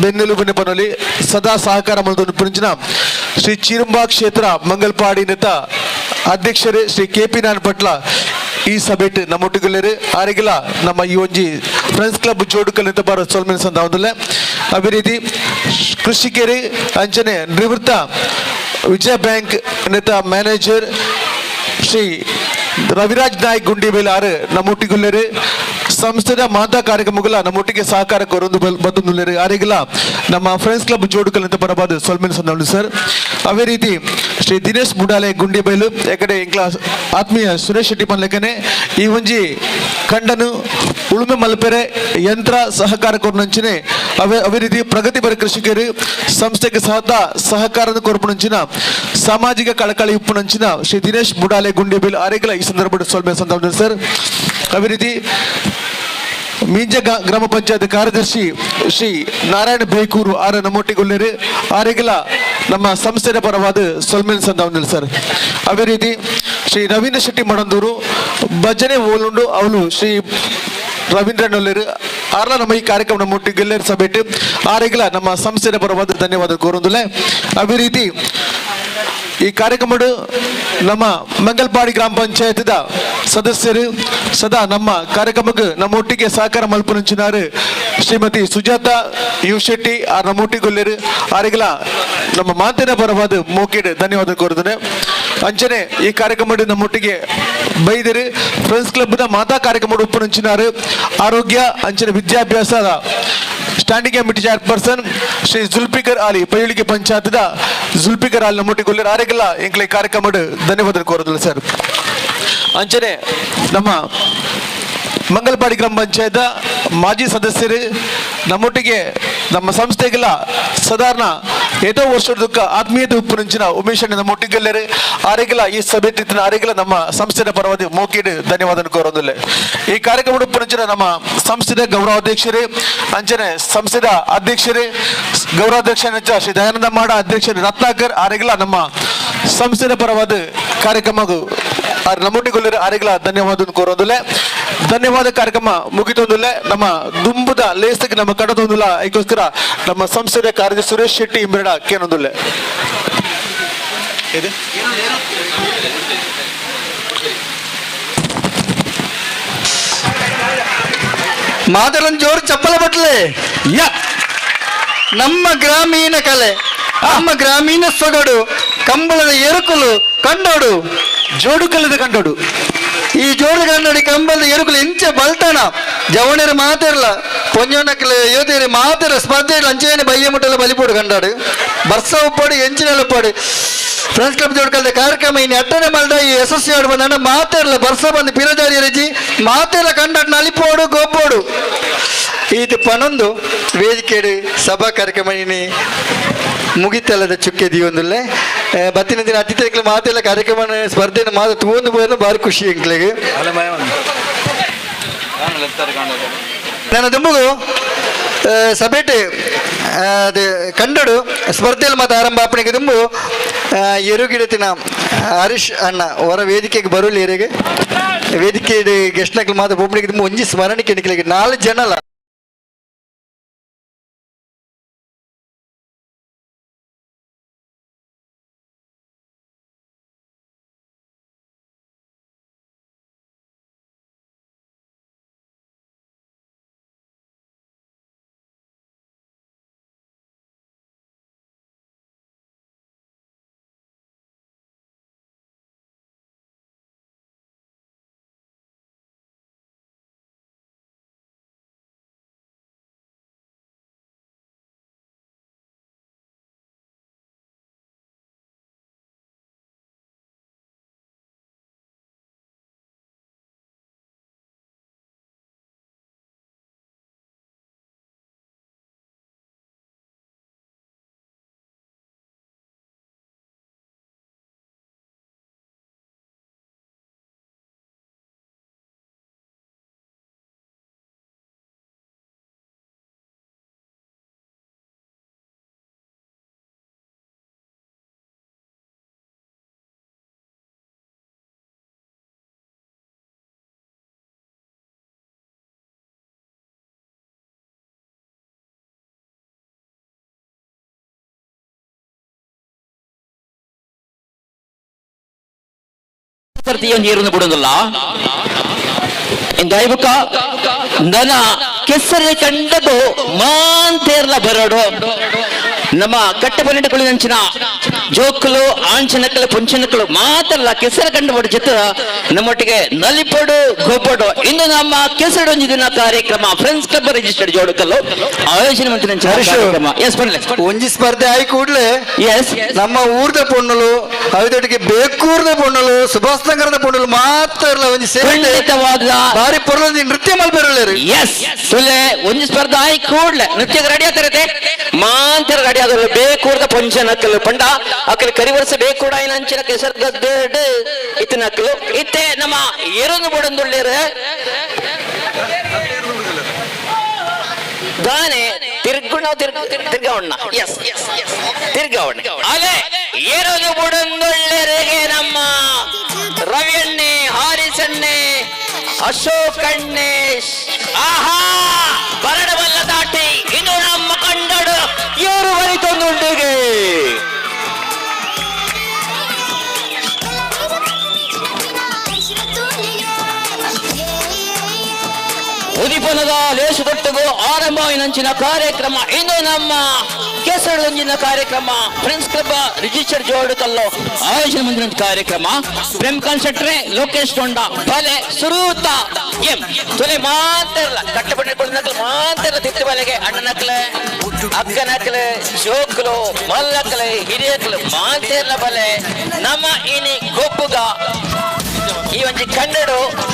ಬೆನ್ನೆಲುಬಿನ ಪನೊಲಿ ಸದಾ ಸಹಕಾರ ಮಲ್ತೊಂದು ಶ್ರೀ ಚಿರುಂಬಾ ಕ್ಷೇತ್ರ ಮಂಗಲ್ಪಾಡಿ ನೆತ ಅಧ್ಯಕ್ಷರು Shri K P non Patla ಈ ಸಭೆಟ್ ನಮ್ಮೊಟ್ಟಿಗೆಲ್ಲರು ಆರಿಗಿಲ ನಮ್ಮ ಈ ಒಂಜಿ ಫ್ರೆಂಡ್ಸ್ ಕ್ಲಬ್ ಜೋಡುಕಲ್ ನಿತ ಬಾರ ಸೊಲ್ಮೆನ್ ಸಂದಾವದಲ್ಲ. ಅದೇ ರೀತಿ ಕೃಷಿಕರು ಅಂಚನೆ ನಿವೃತ್ತ ವಿಜಯ ಬ್ಯಾಂಕ್ ನೆತ ಮ್ಯಾನೇಜರ್ ಶ್ರೀ ರವಿರಾಜ್ ನಾಯ್ಕ್ ಗುಂಡಿಬೇಲ್ ಆರು ನಮ್ಮೊಟ್ಟಿಗುಲ್ಲೇರು ಸಂಸ್ಥೆದ ಮಾತಾ ಕಾರ್ಯಕ್ರಮಗಳ ನಮ್ಮೊಟ್ಟಿಗೆ ಸಹಕಾರ ಕೊರೊಂದು ಬಂದುಲ್ಲೇರು ಆರಿಗಿಲ ನಮ್ಮ ಫ್ರೆಂಡ್ಸ್ ಕ್ಲಬ್ ಜೋಡುಕಲ್ ಅಂತ ಬರಬಾರ್ದು ಸೊಲ್ಮೆನ್ ಸಂದಾವಳು ಸರ್. ಅದೇ ರೀತಿ ಶ್ರೀ ದಿನೇಶ್ ಮುಡಾಲೆ ಗುಂಡಿಬೈಲು ಯಾಕಡೆ ಎಂಕ್ಲ ಆತ್ಮೀಯ ಸುರೇಶ್ ಶೆಟ್ಟಿ ಪನ್ಲೆಕ್ಕನೆ ಈ ಒಂಜಿ ಕಂಡನು ಉಳುಮೆ ಮಲ್ಪೆರೆ ಯಂತ್ರ ಸಹಕಾರ ಕೊರ್ನಂಚಿನೆ ಅವೇ ಅದೇ ರೀತಿ ಪ್ರಗತಿಪರ ಕೃಷಿಕರು ಸಂಸ್ಥೆಗೆ ಸಹದ ಸಹಕಾರದ ಕೊರಪುನಂಚಿನ ಸಾಮಾಜಿಕ ಕಳಕಳಿ ಉಪ್ಪುನಂಚಿನ ಶ್ರೀ ದಿನೇಶ್ ಮುಡಾಲೆ ಗುಂಡಿಬೇಲ್ ಆರೇಗಲ ಈ ಸಂದರ್ಭದಲ್ಲಿ ಸೊಲ್ಮೆ ಸಂದಾವಳು ಸರ್. ಅದೇ ರೀತಿ ಮೀಂಜ ಗ್ರಾಮ ಪಂಚಾಯತ್ ಕಾರ್ಯದರ್ಶಿ ಶ್ರೀ ನಾರಾಯಣ ಬೇಕೂರು ಆರ್ ನಮ್ಮೊಟ್ಟಿಗುಲ್ಲೇರು ಆರೇಗಲ ನಮ್ಮ ಸಂಸ್ಥೆಯ ಪರವಾದ ಸೊಲ್ಮೆನ್ ಸಂದಾವನಿಲ್ ಸರ್. ಅದೇ ರೀತಿ ಶ್ರೀ ರವೀಂದ್ರ ಶೆಟ್ಟಿ ಮಡಂದೂರು ಭಜನೆ ಓಲುಂಡು ಅವಳು ಶ್ರೀ ರವೀಂದ್ರ ನೊಲ್ಲೇರು ಆರ್ಲ ನಮ್ಮ ಈ ಕಾರ್ಯಕ್ರಮ ನಮ್ಮೊಟ್ಟಿಗೆಲ್ಲೇರು ಸಭೆಟ್ ಆರೇಗಲ ನಮ್ಮ ಸಂಸ್ಥೆಯ ಪರವಾದ ಧನ್ಯವಾದ ಕೋರುಂದುಲೆ. ಅದೇ ರೀತಿ ಈ ಕಾರ್ಯಕ್ರಮಡು ನಮ್ಮ ಮಂಗಲ್ಪಾಡಿ ಗ್ರಾಮ ಪಂಚಾಯತ್ದ ಸದಸ್ಯರು ಸದಾ ನಮ್ಮ ಕಾರ್ಯಕ್ರಮಕ್ಕೆ ನಮ್ಮೊಟ್ಟಿಗೆ ಸಹಕಾರ ಮಲ್ಪುನಂಚಿನಾರು ಶ್ರೀಮತಿ ಸುಜಾತ ಯು ಶೆಟ್ಟಿ ಆರ್ ನಮ್ಮೊಟ್ಟಿಗೊಲ್ಲೇರು ಆರಿಗಲ ನಮ್ಮ ಮಾತಿನ ಪರವಾದ ಮೋಕಿಡ್ ಧನ್ಯವಾದ ಕೋರುತ್ತೇನೆ. ಅಂಚನೆ ಈ ಕಾರ್ಯಕ್ರಮ ನಮ್ಮೊಟ್ಟಿಗೆ ಬೈದಿರು ಫ್ರೆಂಡ್ಸ್ ಕ್ಲಬ್ನ ಮಾತಾ ಕಾರ್ಯಕ್ರಮ ಉಪ್ಪುನಂಚಿನಾರು ಆರೋಗ್ಯ ಅಂಚನೆ ವಿದ್ಯಾಭ್ಯಾಸದ standing committee chairperson Shri Zulfikar Ali Paivalike ಪಂಚಾಯತ್ದ Zulfikar Ali ನಮ್ಮೊಟ್ಟಿಗೆ ಆರೆಗೆಲ್ಲ ಎಂಕ್ಲೆ ಕಾರ್ಯಕ್ರಮ ಧನ್ಯವಾದ ಕೋರುದಿಲ್ಲ ಸರ್. ಅಂಚನೆ ನಮ್ಮ ಮಂಗಲ್ಪಾಡಿ ಗ್ರಾಮ ಪಂಚಾಯತ್ ಮಾಜಿ ಸದಸ್ಯರು ನಮ್ಮೊಟ್ಟಿಗೆ ನಮ್ಮ ಸಂಸ್ಥೆಗೆಲ್ಲ ಸಾಧಾರಣ ಏತೋ ವರ್ಷದ ಆತ್ಮೀಯತೆ ಉಪ್ಪುನಂಚಿನ ಉಮೇಶ್ ಅಣ್ಣ ನಮ್ಮೊಟ್ಟಿಗೆಲ್ಲರು ಆರೆಗೆಲ್ಲ ಈ ಸಭೆ ಆರೆಗೆಲ್ಲ ನಮ್ಮ ಸಂಸ್ಥೆಯ ಪರವಾಗಿ ಮೋಕಿಡ್ ಧನ್ಯವಾದ ಕೋರೋದಿಲ್ಲ. ಈ ಕಾರ್ಯಕ್ರಮ ಉಪ್ಪುನಂಚಿನ ನಮ್ಮ ಸಂಸ್ಥೆಯ ಗೌರವಾಧ್ಯಕ್ಷರೇ ಅಂಚನೆ ಸಂಸ್ಥೆಯ ಅಧ್ಯಕ್ಷರೇ ಗೌರವಾಧ್ಯಕ್ಷ ಶ್ರೀ ದಯಾನಂದ ಮಾಡ ಅಧ್ಯಕ್ಷರು ರತ್ನಾಕರ್ ಆರೆಗೆಲ್ಲ ನಮ್ಮ ಸಂಸ್ಥೆಯ ಪರವಾದ ಕಾರ್ಯಕ್ರಮ ಆರ್ ನಮ್ಮೊಟ್ಟಿಗೊಲ್ಲರು ಆರೆಗ್ಲ ಧನ್ಯವಾದ ಕೋರೊಂದುಲೆ. ಧನ್ಯವಾದ ಕಾರ್ಯಕ್ರಮ ಮುಗಿತೊಂದುಲೆ. ನಮ್ಮ ದುಂಬುದ ಲೇಸಕ್ಕೆ ನಮ್ಮ ಕಡತೊಂದುಲ. ಅದಕ್ಕೋಸ್ಕರ ನಮ್ಮ ಸಂಸ್ಥೆಯ ಕಾರ್ಯ ಸುರೇಶ್ ಶೆಟ್ಟಿ ಇಂಬರಡ ಕೇನೊಂದುಲ್ಲೆ. ಇದೆ ಮಾತಾಡೋದು ಜೋರು ಚಪ್ಪಲ ಬಟ್ಲೆ. ನಮ್ಮ ಗ್ರಾಮೀಣ ಕಲೆ, ನಮ್ಮ ಗ್ರಾಮೀಣ ಸೊಗಡು, ಕಂಬಳದ ಎರುಕುಲು ಕಂಡೋಡು, ಜೋಡು ಕಲ್ಲದ ಕಂಡೋಡು. ಈ ಜೋಡು ಕನ್ನಡಿ ಕಂಬಳದ ಎರುಕುಲು ಇಂಚ ಬಲ್ತನ ಜವಣರು ಮಾತಿರಲ್ಲ, ಪೊಂಜೋನಕ್ಲೆ ಯೋಧೇರಿ ಮಾತಿರ ಸ್ಪರ್ಧೆ ಅಂಚೇನೆ ಬಯ್ಯ ಮುಟ್ಟಲ ಬಲಿಪೋಡು ಕಂಡಾಡು, ಬರ್ಸ ಉಪ್ಪಾಡು ಎಂಚಿನೆಲ್ಲ ಉಪ್ಪಾಡು. ಫ್ರೆಂಡ್ಸ್ ಕ್ಲಬ್ ಜೋಡ್ ಕಲ್ದ ಕಾರ್ಯಕ್ರಮ ಇನ್ನು ಅಟ್ಟನೆ ಮಲ್ದ ಈ ಯಶಸ್ವಿ ಆಡು ಬಂದ ಮಾತಿರಲ್ಲ. ಬರ್ಸ ಬಂದು ಪಿರಜಾರಿ ರಜಿ ಮಾತೆಲ್ಲ ಕಂಡಾಡ್ ನಲಿಪೋಡು ಗೋಪೋಡು. ಇದು ಪನೊಂದು ವೇದಿಕೆಡು ಸಭಾ ಕಾರ್ಯಕ್ರಮ ಇನಿ ಮುಗಿತಲ್ಲದ ಚುಕ್ಕೆ ದಿಯೊಂದುಲ್ಲೆ. ಬತ್ತಿನ ದಿನ ಅತಿಥಿಗಳ ಮಾತೆಲ್ಲ ಕಾರ್ಯಕ್ರಮ ಸ್ಪರ್ಧೆನ ಮಾತು ತೂವೊಂದು ಪೋಯಿನ ಬಾರಿ ಖುಷಿ ಎಂಕ್ಲೆಗ್. ನನ್ನ ದುಂಬುಗು ಸಭೆಟ್ ಅದು ಕಂಡಡು ಸ್ಪರ್ಧೆಯಲ್ಲಿ ಮಾತು ಆರಂಭ ಆಪಣಿಗೆ ದುಂಬು ಎರುಗಿಡತಿನ ಹರೀಶ್ ಅಣ್ಣ ಹೊರ ವೇದಿಕೆಗೆ ಬರುಲಿ. ಎರಿಗೆ ವೇದಿಕೆ ಗೆಸ್ಟ್ನಕ್ಲು ಮಾತು ಪೊಂಪಣಿಗೆ ದುಂಬು ಒಂಜಿ ಸ್ಮರಣಿಕೆ ನಿಕ್ಲೆಗೆ 4 ಜನಲ. ನೀರನ್ನು ಬಿಡುವುದಿಲ್ಲ ದಯಬುಕ ನನ ಕೆಸರು ಕಂಡದು ಮಾಂತೇರ್ಲ ಬರೋಡು. ನಮ್ಮ ಕಟ್ಟಪನ್ನೆಂಟು ನಂಚಿನ ಜೋಕುಲು ಆಂಚನಕಲು ಪುಂಚನಕಲು ಮಾತ್ರಲ್ಲ ಕೆಸರು ಕಂಡು ಬಡ ಜೊತೆ ನಮ್ಮೊಟ್ಟಿಗೆ ನಲಿಪಡು ಗೊಬ್ಬಡು. ಇನ್ನು ನಮ್ಮ ಕೆಸರು ದಿನ ಕಾರ್ಯಕ್ರಮ ಫ್ರೆಂಡ್ಸ್ ಕ್ಲಬ್ ರಿಜಿಸ್ಟರ್ಡ್ ಜೋಡುಕಲ್ಲು ಆಯೋಜನೆ ಮಂತ್ರಿ ಕಾರ್ಯಕ್ರಮ. ಎಸ್ ಬನ್ನಿ. ಒಂಜಿ ಸ್ಪರ್ಧೆ ಆಯಿ ಕೂಡ್ಲೆ ಎಸ್ ನಮ್ಮ ಊರ್ದ ಪೊಣ್ಣುಲು ಅವಿದೊಟ್ಟಿಗೆ ಬೇಕೂರ್ದ ಪೊಣ್ಣುಲು ಸುಭಾಷ್ ನಗರದ ಪೊಣ್ಣುಲು ಮಾತ್ರ ಇರಲ್ಲ ಒಂಜಿ ಖಂಡಿತವಾದ ಬಾರಿ ಪೊರ್ಲು ನೃತ್ಯ ಮಲ್ಪೆರಲೇರು. ಎಸ್ ಸುಲೆ ಒಂಜಿ ಸ್ಪರ್ಧೆ ಆಯಿ ಕೂಡ್ಲೆ ನೃತ್ಯಕ್ಕೆ ರೆಡಿ ಆಗ್ತಾರೆ ಮಾಂತರ ರೆಡಿ ಆದ್ರೆ ಬೇಕೂರ್ದ ಪಂಚನಕ್ಕಲು ಪಂಡ ಅಕ್ಕಲು ಕರಿವರ್ಸ ಬೇಕೂಡ ಅಂಚಿನ ಕೆಸರು ಗದ್ದೆಡ್ ಇತ್ತನಕ್ಕಲು ಇತ್ತೆ ನಮ್ಮ ಎರೊಂದು ಬಡಂದುಳ್ಳೇರು ದಾನೆ ತಿರ್ಗುಣ ತಿರ್ಗವಣ್ಣ ಎಸ್ ತಿರ್ಗವಣ್ಣ ಅದೇ ಏರೋದು ಬುಡಂದುಳ್ಳೇರಿಗೆ ನಮ್ಮ ರವಿಯಣ್ಣೆ ಹಾರಿಸಣ್ಣೆ ಅಶೋಕಣ್ಣೆ ಆಹಾ ಬರಡಬಲ್ಲ ದಾಟಿ ಇನ್ನು ನಮ್ಮ ಕಂಡಡು ಏರು ಬರಿತೊಂದುಂಡಿಗೆ. ಉದಿಪನದ ಲೇಸುದೊಟ್ಟಿಗೂ ಆರಂಭವಿನಂಚಿನ ಕಾರ್ಯಕ್ರಮ ಇನ್ನು ನಮ್ಮ ಕೆಸರೊಂಜಿನ ಕಾರ್ಯಕ್ರಮ ಫ್ರೆಂಡ್ಸ್ ಕ್ಲಬ್ ರಿಜಿಸ್ಟರ್ ಜೋಡುಕಲ್ಲು ಆಯೋಜನೆ ಮುಂದಿನ ಕಾರ್ಯಕ್ರಮ. ಪ್ರೇಮ್ ಕಾನ್ಸೆಟ್ರೆ ಲೋಕೇಶ್ ತೊಂಡ ಬಲೆ ಸುರೂತ ಎಂ ತುಲೆ ಮಾತಿರಲ್ಲ ಕಟ್ಟಪಟ್ಟೆ ನಕಲು ಮಾತಿರಲ್ಲ ತಿತ್ತು ಬಲೆಗೆ ಅಣ್ಣನಕ್ಲೆ ಅಕ್ಕನಕ್ಲೆ ಜೋಕ್ಲು ಮಲ್ಲಕ್ಲೆ ಹಿರಿಯಕ್ಲು ಮಾತಿರಲ್ಲ ಬಲೆ ನಮ್ಮ ಇನಿ ಗೊಬ್ಬುಗ ಈ ಒಂಜಿ ಕನ್ನಡ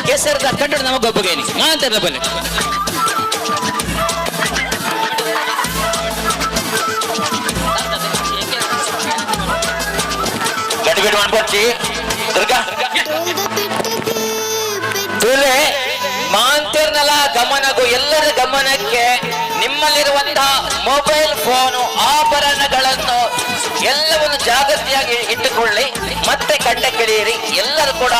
ಕೆಸರದ ಕನ್ನಡ ನಮ್ಮ ಗೊಬ್ಬುಗೇನಿ ಮಾತಿರಲ್ಲ ಬಲೆ. ಗಡಿಬಿಡಿ ಮಾಡ್ಕೊಡ್ತಿ ದುರ್ಗಾ ತುಲೆ ಮಾಂತಿರ್ನಲ ಗಮನಗೂ ಎಲ್ಲರ ಗಮನಕ್ಕೆ ನಿಮ್ಮಲ್ಲಿರುವಂತಹ ಮೊಬೈಲ್ ಫೋನು ಆಭರಣಗಳನ್ನು ಎಲ್ಲವನ್ನು ಜಾಗೃತಿಯಾಗಿ ಇಟ್ಟುಕೊಳ್ಳಿ. ಮತ್ತೆ ಕಂಡಕ್ಕಿಳಿಯಿರಿ ಎಲ್ಲರೂ ಕೂಡ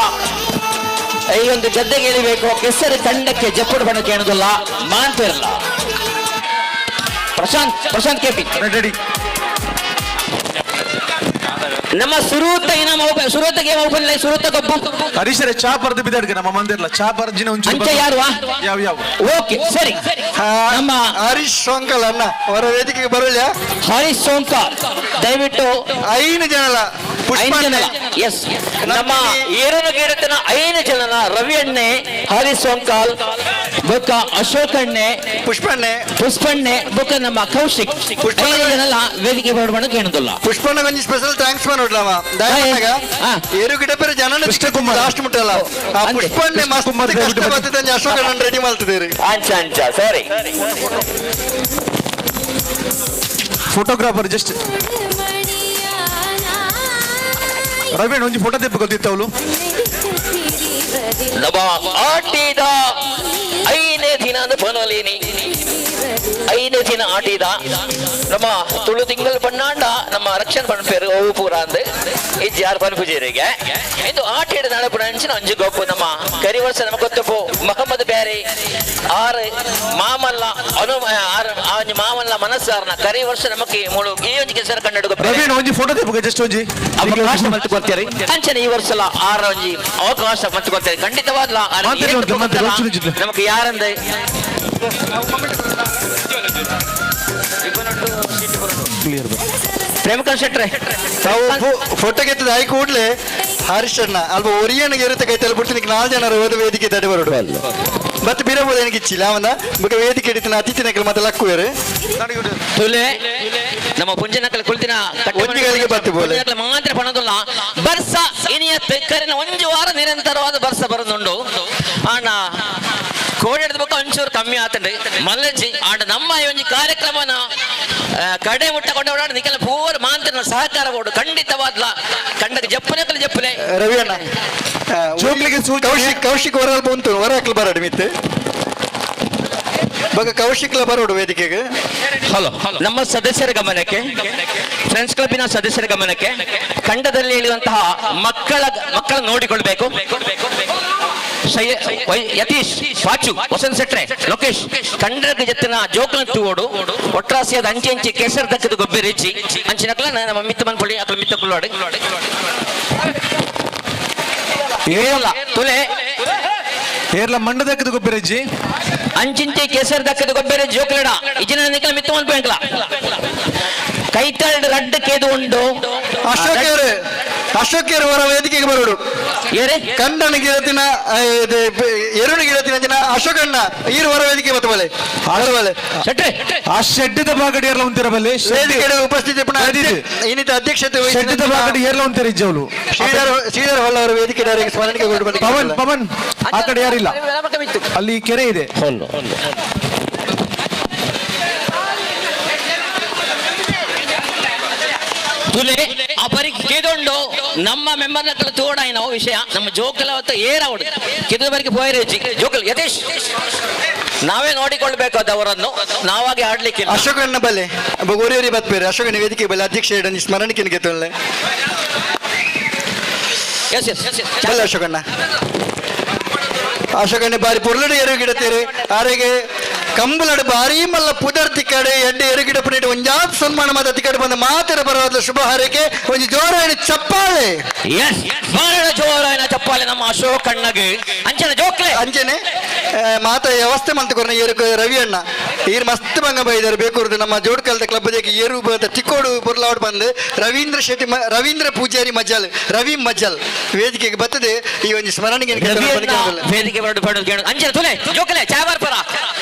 ಈ ಒಂದು ಗದ್ದೆಗೆ ಇಳಿಬೇಕು. ಕೆಸರು ತಂಡಕ್ಕೆ ಜಪ್ಪುಡು ಬಣ್ಣ ಕೇಳುದಿಲ್ಲ ಮಾಂತಿರಲ್ಲ. Prashanth Prashanth K P ready. ನಮ್ಮ ಸುರೂತ ಇನಾಮ ಸುರೂತ ಗೇಮ್ ಓಪನ್ ಸುರೂತ ಕಬ್ಬು. ಹರೀಶರೇ ಚಾ ಪರ್ದು ಬಿದ್ದಾಡ್ಗೆ ನಮ್ಮ ಮಂದಿರ್ಲ ಚಾ ಪರ್ಜಿನ ಒಂಚೂರು ಅಂಚೆ ಯಾರು? ಯಾವ ಯಾವ ಓಕೆ ಸರಿ. ನಮ್ಮ ಹರೀಶ್ ಸೋಂಕಲ್ ಅಣ್ಣ ಅವರ ವೇದಿಕೆಗೆ ಬರಲ್ಲ. ಹರೀಶ್ ಸೋಂಕಾಲ್ ದಯವಿಟ್ಟು ಐದು ಜನಲ ಐದು ಜನ ಎಸ್ ನಮ್ಮ ಏರನ ಗೇಡತನ ಐದು ಜನನ ರವಿ ಅಣ್ಣೆ, ಹರೀಶ್ ಸೋಂಕಾಲ್, ಬೊಕ್ಕ ಅಶೋಕ್ ಅಣ್ಣೆ, ಪುಷ್ಪಣ್ಣೆ ಪುಷ್ಪಣ್ಣೆ, ಬೊಕ್ಕ ನಮ್ಮ ಕೌಶಿಕ್, ಐದು ಜನಲ ವೇದಿಕೆ ಬರಬೇಡ ಕೇಳುದಿಲ್ಲ. ಪುಷ್ಪಣ್ಣ ಒಂಜಿ ಸ್ಪೆಷಲ್ thanks ಮಾಡೋಡ್ಲವ ದಯಮಾಗ ಏರು ಗಿಡ ಬೇರೆ ಜನ ಲಾಸ್ಟ್ ಮುಟ್ಟಲ್ಲ ಆ ಪುಷ್ಪಣ್ಣೆ ಮಸ್ತ್ ಕಷ್ಟ ಬರ್ತದೆ. ಅಶೋಕ್ ಅಣ್ಣನ್ ರೆಡಿ ಮಾಡ್ತಿದ್ದೀರಿ. ಅಂಚ ಅಂಚ ಸರಿ. ಫೋಟೋಗ್ರಾಫರ್ ಜಸ್ಟ್ ರವಿ ಒಂಜಿ ಫೋಟೋ ತೆಪ್ಪು ಗೊತ್ತಿತ್ತವಳು. ನಮ್ಮ ಆಟಿದ ಐದನೇ ದಿನ ಬನಲಿನಿ ಐದನೇ ದಿನ ಆಟಿದ ನಮ್ಮ ತುಳು ತಿಂಗಳು ಬಣ್ಣಾಂಡ ನಮ್ಮ ರಕ್ಷಣೆ ಪನ್ಪೇರು ಅವು ಪೂರ ಅಂದ್ ಇಜ್ಜಿ ಯಾರು ಪನ್ಪುಜೀರಿಗೆ ಇದು ಆಟ ಹಿಡಿದ ನಡಪುನ ಅಂಚಿನ ಅಂಜು ಗೊಪ್ಪು ನಮ್ಮ ಕರಿ ವರ್ಷ ನಮಗೆ ಗೊತ್ತಪ್ಪು ಮೊಹಮ್ಮದ್ ಬ್ಯಾರಿ ಆರು ಮಾಮಲ್ಲ ಅನು ಆರು ಆ ಒಂಜಿ ಮಾಮಲ್ಲ ಮನಸ್ಸಾರ್ನ ಕರಿ ವರ್ಷ ನಮಕ್ಕೆ ಮುಳು ಈ ಒಂಜಿ ಕೆಸರು ಕನ್ನಡ ರವಿ ಒಂಜಿ ಫೋಟೋ ತೆಪ್ಪು ಜಸ್ಟ್ ಒಂಜಿ ಅವಕಾಶ ಮಲ್ತು ಅಂಚನೆ ಈ ವರ್ಷ ಆರ ಒಂಜಿ ಅವಕಾಶ ಮಲ್ತು ಕೊಡ್ತಾರೆ ಖಂಡಿತವಾದ್ಲ. ನಮಗೆ ಯಾರಂದ್ರೆ ಪ್ರೇಮಕರ್ ಶೆಟ್ರೆ ತಾವು ಫೋಟೋ ಗೆತ್ತದ ಆಯಿ ಕೂಡ್ಲೆ ಹರೀಶ್ ಅಣ್ಣ ಅಲ್ಪ ಒರಿಯನಿಗೆ ಇರುತ್ತೆ ಕೈತಲ್ಲಿ ಬಿಡ್ತೀನಿ. ನಾಲ್ಕು ಜನರು ಹೋದ ವೇದಿಕೆ ತಡೆ ಬರೋಡು ಮತ್ತೆ ಬಿರಬೋದು ನನಗೆ ಇಚ್ಚಿಲ್ಲ ಅವನ ಬೊಕ ವೇದಿಕೆ ಹಿಡಿತನ ಅತಿಥಿ ನಕಲು ಮತ್ತೆ ಲಕ್ಕುವೇರು. ತುಲೆ ನಮ್ಮ ಪುಂಜನಕಲ್ ಕುಳಿತಿನ ಒಂಜಿಗಳಿಗೆ ಬತ್ತು ಬೋಲೆ. ಮಾತ್ರ ಪಣದುಲ್ಲ ಬರ್ಸ ಇನಿಯ ಕರಿನ ಒಂಜಿ ವಾರ ನಿರಂತರವಾದ ಬರ್ಸ ಬರೋದುಂಡು. ಆಂಡ ಕೋಡೆಡ್ದ ಬೊಕ್ಕ ಒಂಚೂರು ಕಮ್ಮಿ ಆತಂಡ್ರಿ ಮಲ್ಲಜ್ಜಿ. ಆಂಡ ನಮ್ಮ ಈ ಒಂಜಿ ಕಾರ್ಯಕ್ರಮನ ಕಡೆ ಮುಟ್ಟ ಕೊಂಡ ನಿಕಲ ಪೂರ ಮಾಂತನ ಸಹಕಾರ ಕೊಡು ಖಂಡಿತವಾದ್ಲ ಕಂಡಕ್ಕೆ ಜಪ್ಪುನಕಲ್ ಜಪ್ಪುಲೆ. ರವಿ ಅಣ್ಣ ಕೌಶಿಕ್ ಕೌಶಿಕ್ ಹೊರ ಬಂತು ಹೊರ ಹಾಕ್ಲು ಬರಡು ಮಿತ್ತು ಬಗ ಕೌಶಿಕ್ಲ ಬರೋಡು ವೇದಿಕೆಗೆ. ಹಲೋ ನಮ್ಮ ಸದಸ್ಯರ ಗಮನಕ್ಕೆ, ಫ್ರೆಂಡ್ಸ್ ಕ್ಲಬ್ಬಿನ ಸದಸ್ಯರ ಗಮನಕ್ಕೆ, ಖಂಡದಲ್ಲಿ ಇರುವಂತಹ ಮಕ್ಕಳ ಮಕ್ಕಳ ನೋಡಿಕೊಳ್ಬೇಕು. ಯತೀಶ್ ಪಾಚು ವಸಂತ್ ಸೆಟ್ರೆ ಲೋಕೇಶ್ ಕಂಡಕ್ಕೆ ಜತ್ತಿನ ಜೋಕಲ ತೂವೋಡು ಒಟ್ರಾಸಿಯಾದ ಅಂಚೆ ಅಂಚೆ ಕೆಸರು ದಕ್ಕದ ಗೊಬ್ಬೆ ರಿಚಿ ಅಂಚಿನಕ್ಲ ನಮ್ಮ ಮಿತ್ತ ಮನ್ಪೊಳಿ ಅಕ್ಲ ಮಿತ್ತ ಕುಳ್ಳಾಡು ಏರಲ್ಲ ತುಲೆ ಏರ್ಲ ಮಂಡ ದಕ್ಕದ ಗೊಬ್ಬರಜ್ಜಿ ಅಂಚಿಂಚೆ ಕೆಸರು ದಕ್ಕದ ಗೊಬ್ಬರ ಜೋಕ್ಲಡ ಇಜಿನ ನಿಕಲ ಮಿತ್ತ ಮನ್ಪೆಂಕ್ಲ ಕೈತಲ್ಡ್ ರಡ್ಡ್ ಕೇದು ಉಂಡು. ಅಶೋಕ್ ಅವರೇ ಅಶೋಕ್ ಅವರ ವೇದಿಕೆಗೆ ಬರೋಡು. ಏರೆ ಕಂಡನ ಗಿಡತಿನ ಎರುಣ ಗಿಡತಿನ ಜನ ಅಶೋಕಣ್ಣ ಈರು ಹೊರ ವೇದಿಕೆ ಬತ್ತ ಬಲೆ ಬರಬಲೆ. ಶೆಟ್ರೆ ಆ ಶೆಡ್ಡಿದ ಬಾಗಡಿ ಏರ್ಲ ಉಂತಿರ ಬಲ್ಲೆ ವೇದಿಕೆ ಉಪಸ್ಥಿತಿ ಇನ್ನಿತ ಅಧ್ಯಕ್ಷತೆ ಶೆಡ್ಡಿದ ಬಾಗಡಿ ಏರ್ಲ ಉಂತಿರ ಇಜ್ಜವಳು. ಶ್ರೀಧರ್ ಶ್ರೀಧರ್ ಹೊಳ್ಳ ಅವರ ವೇದಿಕೆ ಸ್ಮರಣಿಕೆ ಕೊಟ್ಟು ಪವನ್ ಪವನ್ ಆ ಕಡೆ ಯಾರಿಲ್ಲ, ಅಲ್ಲಿ ಕೆರೆ ಇದೆ. ತುಲೆ ಅಪರಿ ಕೇದೊಂಡು ನಮ್ಮ ಮೆಂಬರ್ ನಕಲ ತೋಡಾಯಿನ ವಿಷಯ ನಮ್ಮ ಜೋಕಲ ಹೊತ್ತು ಏರಾವಡು ಕೆದ ಬರಿಗೆ ಪೋಯರೇಜಿ ಜೋಕಲ್ ಯತೀಶ್ ನಾವೇ ನೋಡಿಕೊಳ್ಬೇಕು ಅದು ಅವರನ್ನು ನಾವಾಗಿ ಆಡ್ಲಿಕ್ಕಿಲ್ಲ. ಅಶೋಕಣ್ಣ ಬಲೆ ಒರಿ ಬತ್ಪೇರು ಅಶೋಕಣ್ಣ ವೇದಿಕೆ ಬಲೆ ಅಧ್ಯಕ್ಷ ಸ್ಮರಣಿಕೆ ಗೆತ್ತೊಳ್ಳೆ. ಎಸ್ ಎಸ್ ಬಲೆ ಅಶೋಕಣ್ಣ ಅಶೋಕಣ್ಣ ಬಾರಿ ಪೊರ್ಲಡು ಎರು ಗಿಡತೀರಿ ಆರೆಗೆ ಕಂಬುಲಡು ಬಾರಿ ಮಲ್ಲ ಪುದರ್ ತಿಕ್ಕಡೆ ಎಡ್ಡೆ ಎರು ಗಿಡ ಪುಣಿಟ್ ಒಂಜಾತ್ ಸನ್ಮಾನ ಮಾತ ತಿಕ್ಕಡೆ ಬಂದ ಮಾತರ ಬರವಾದ ಶುಭ ಹಾರೈಕೆ ಒಂಜಿ ಜೋರಾಯಿನ ಚಪ್ಪಾಳೆ. ಎಸ್ ಬಾರಣ ಜೋರಾಯಿನ ಚಪ್ಪಾಳೆ ನಮ್ಮ ಅಶೋಕ್ ಅಣ್ಣಗೆ ಅಂಚನೆ ಜೋಕ್ಲೆ ಅಂಚನೆ ಮಾತ ವ್ಯವಸ್ಥೆ ಮಂತ್ ಕೊರ್ನ ಏರು ರವಿ ಅಣ್ಣ ಈರ್ ಮಸ್ತ್ ಬಂಗ ಬೈದಾರೆ ಬೇಕೂರ್ದು ನಮ್ಮ ಜೋಡ್ಕಲ್ದ ಕ್ಲಬ್ ದೇಕಿ ಏರು ಬತ್ತ ತಿಕ್ಕೋಡು ಬುರ್ಲಾವಡ್ ಬಂದು ರವೀಂದ್ರ ಶೆಟ್ಟಿ ರವೀಂದ್ರ ಪೂಜಾರಿ ಮಜಲ್ ರವಿ ಮಜಲ್ ವೇದಿಕೆಗೆ ಬರ್ತದೆ ಈ ಒಂದು ಸ್ಮರಣಿಗೆ ವೇದಿಕೆ ಬರಡು ಬರಡು ಕೇಳು ಅಂಚನೆ ತುಲೆ ಜೋಕ್ಲೆ ಚಾಬಾರ್ ಪರ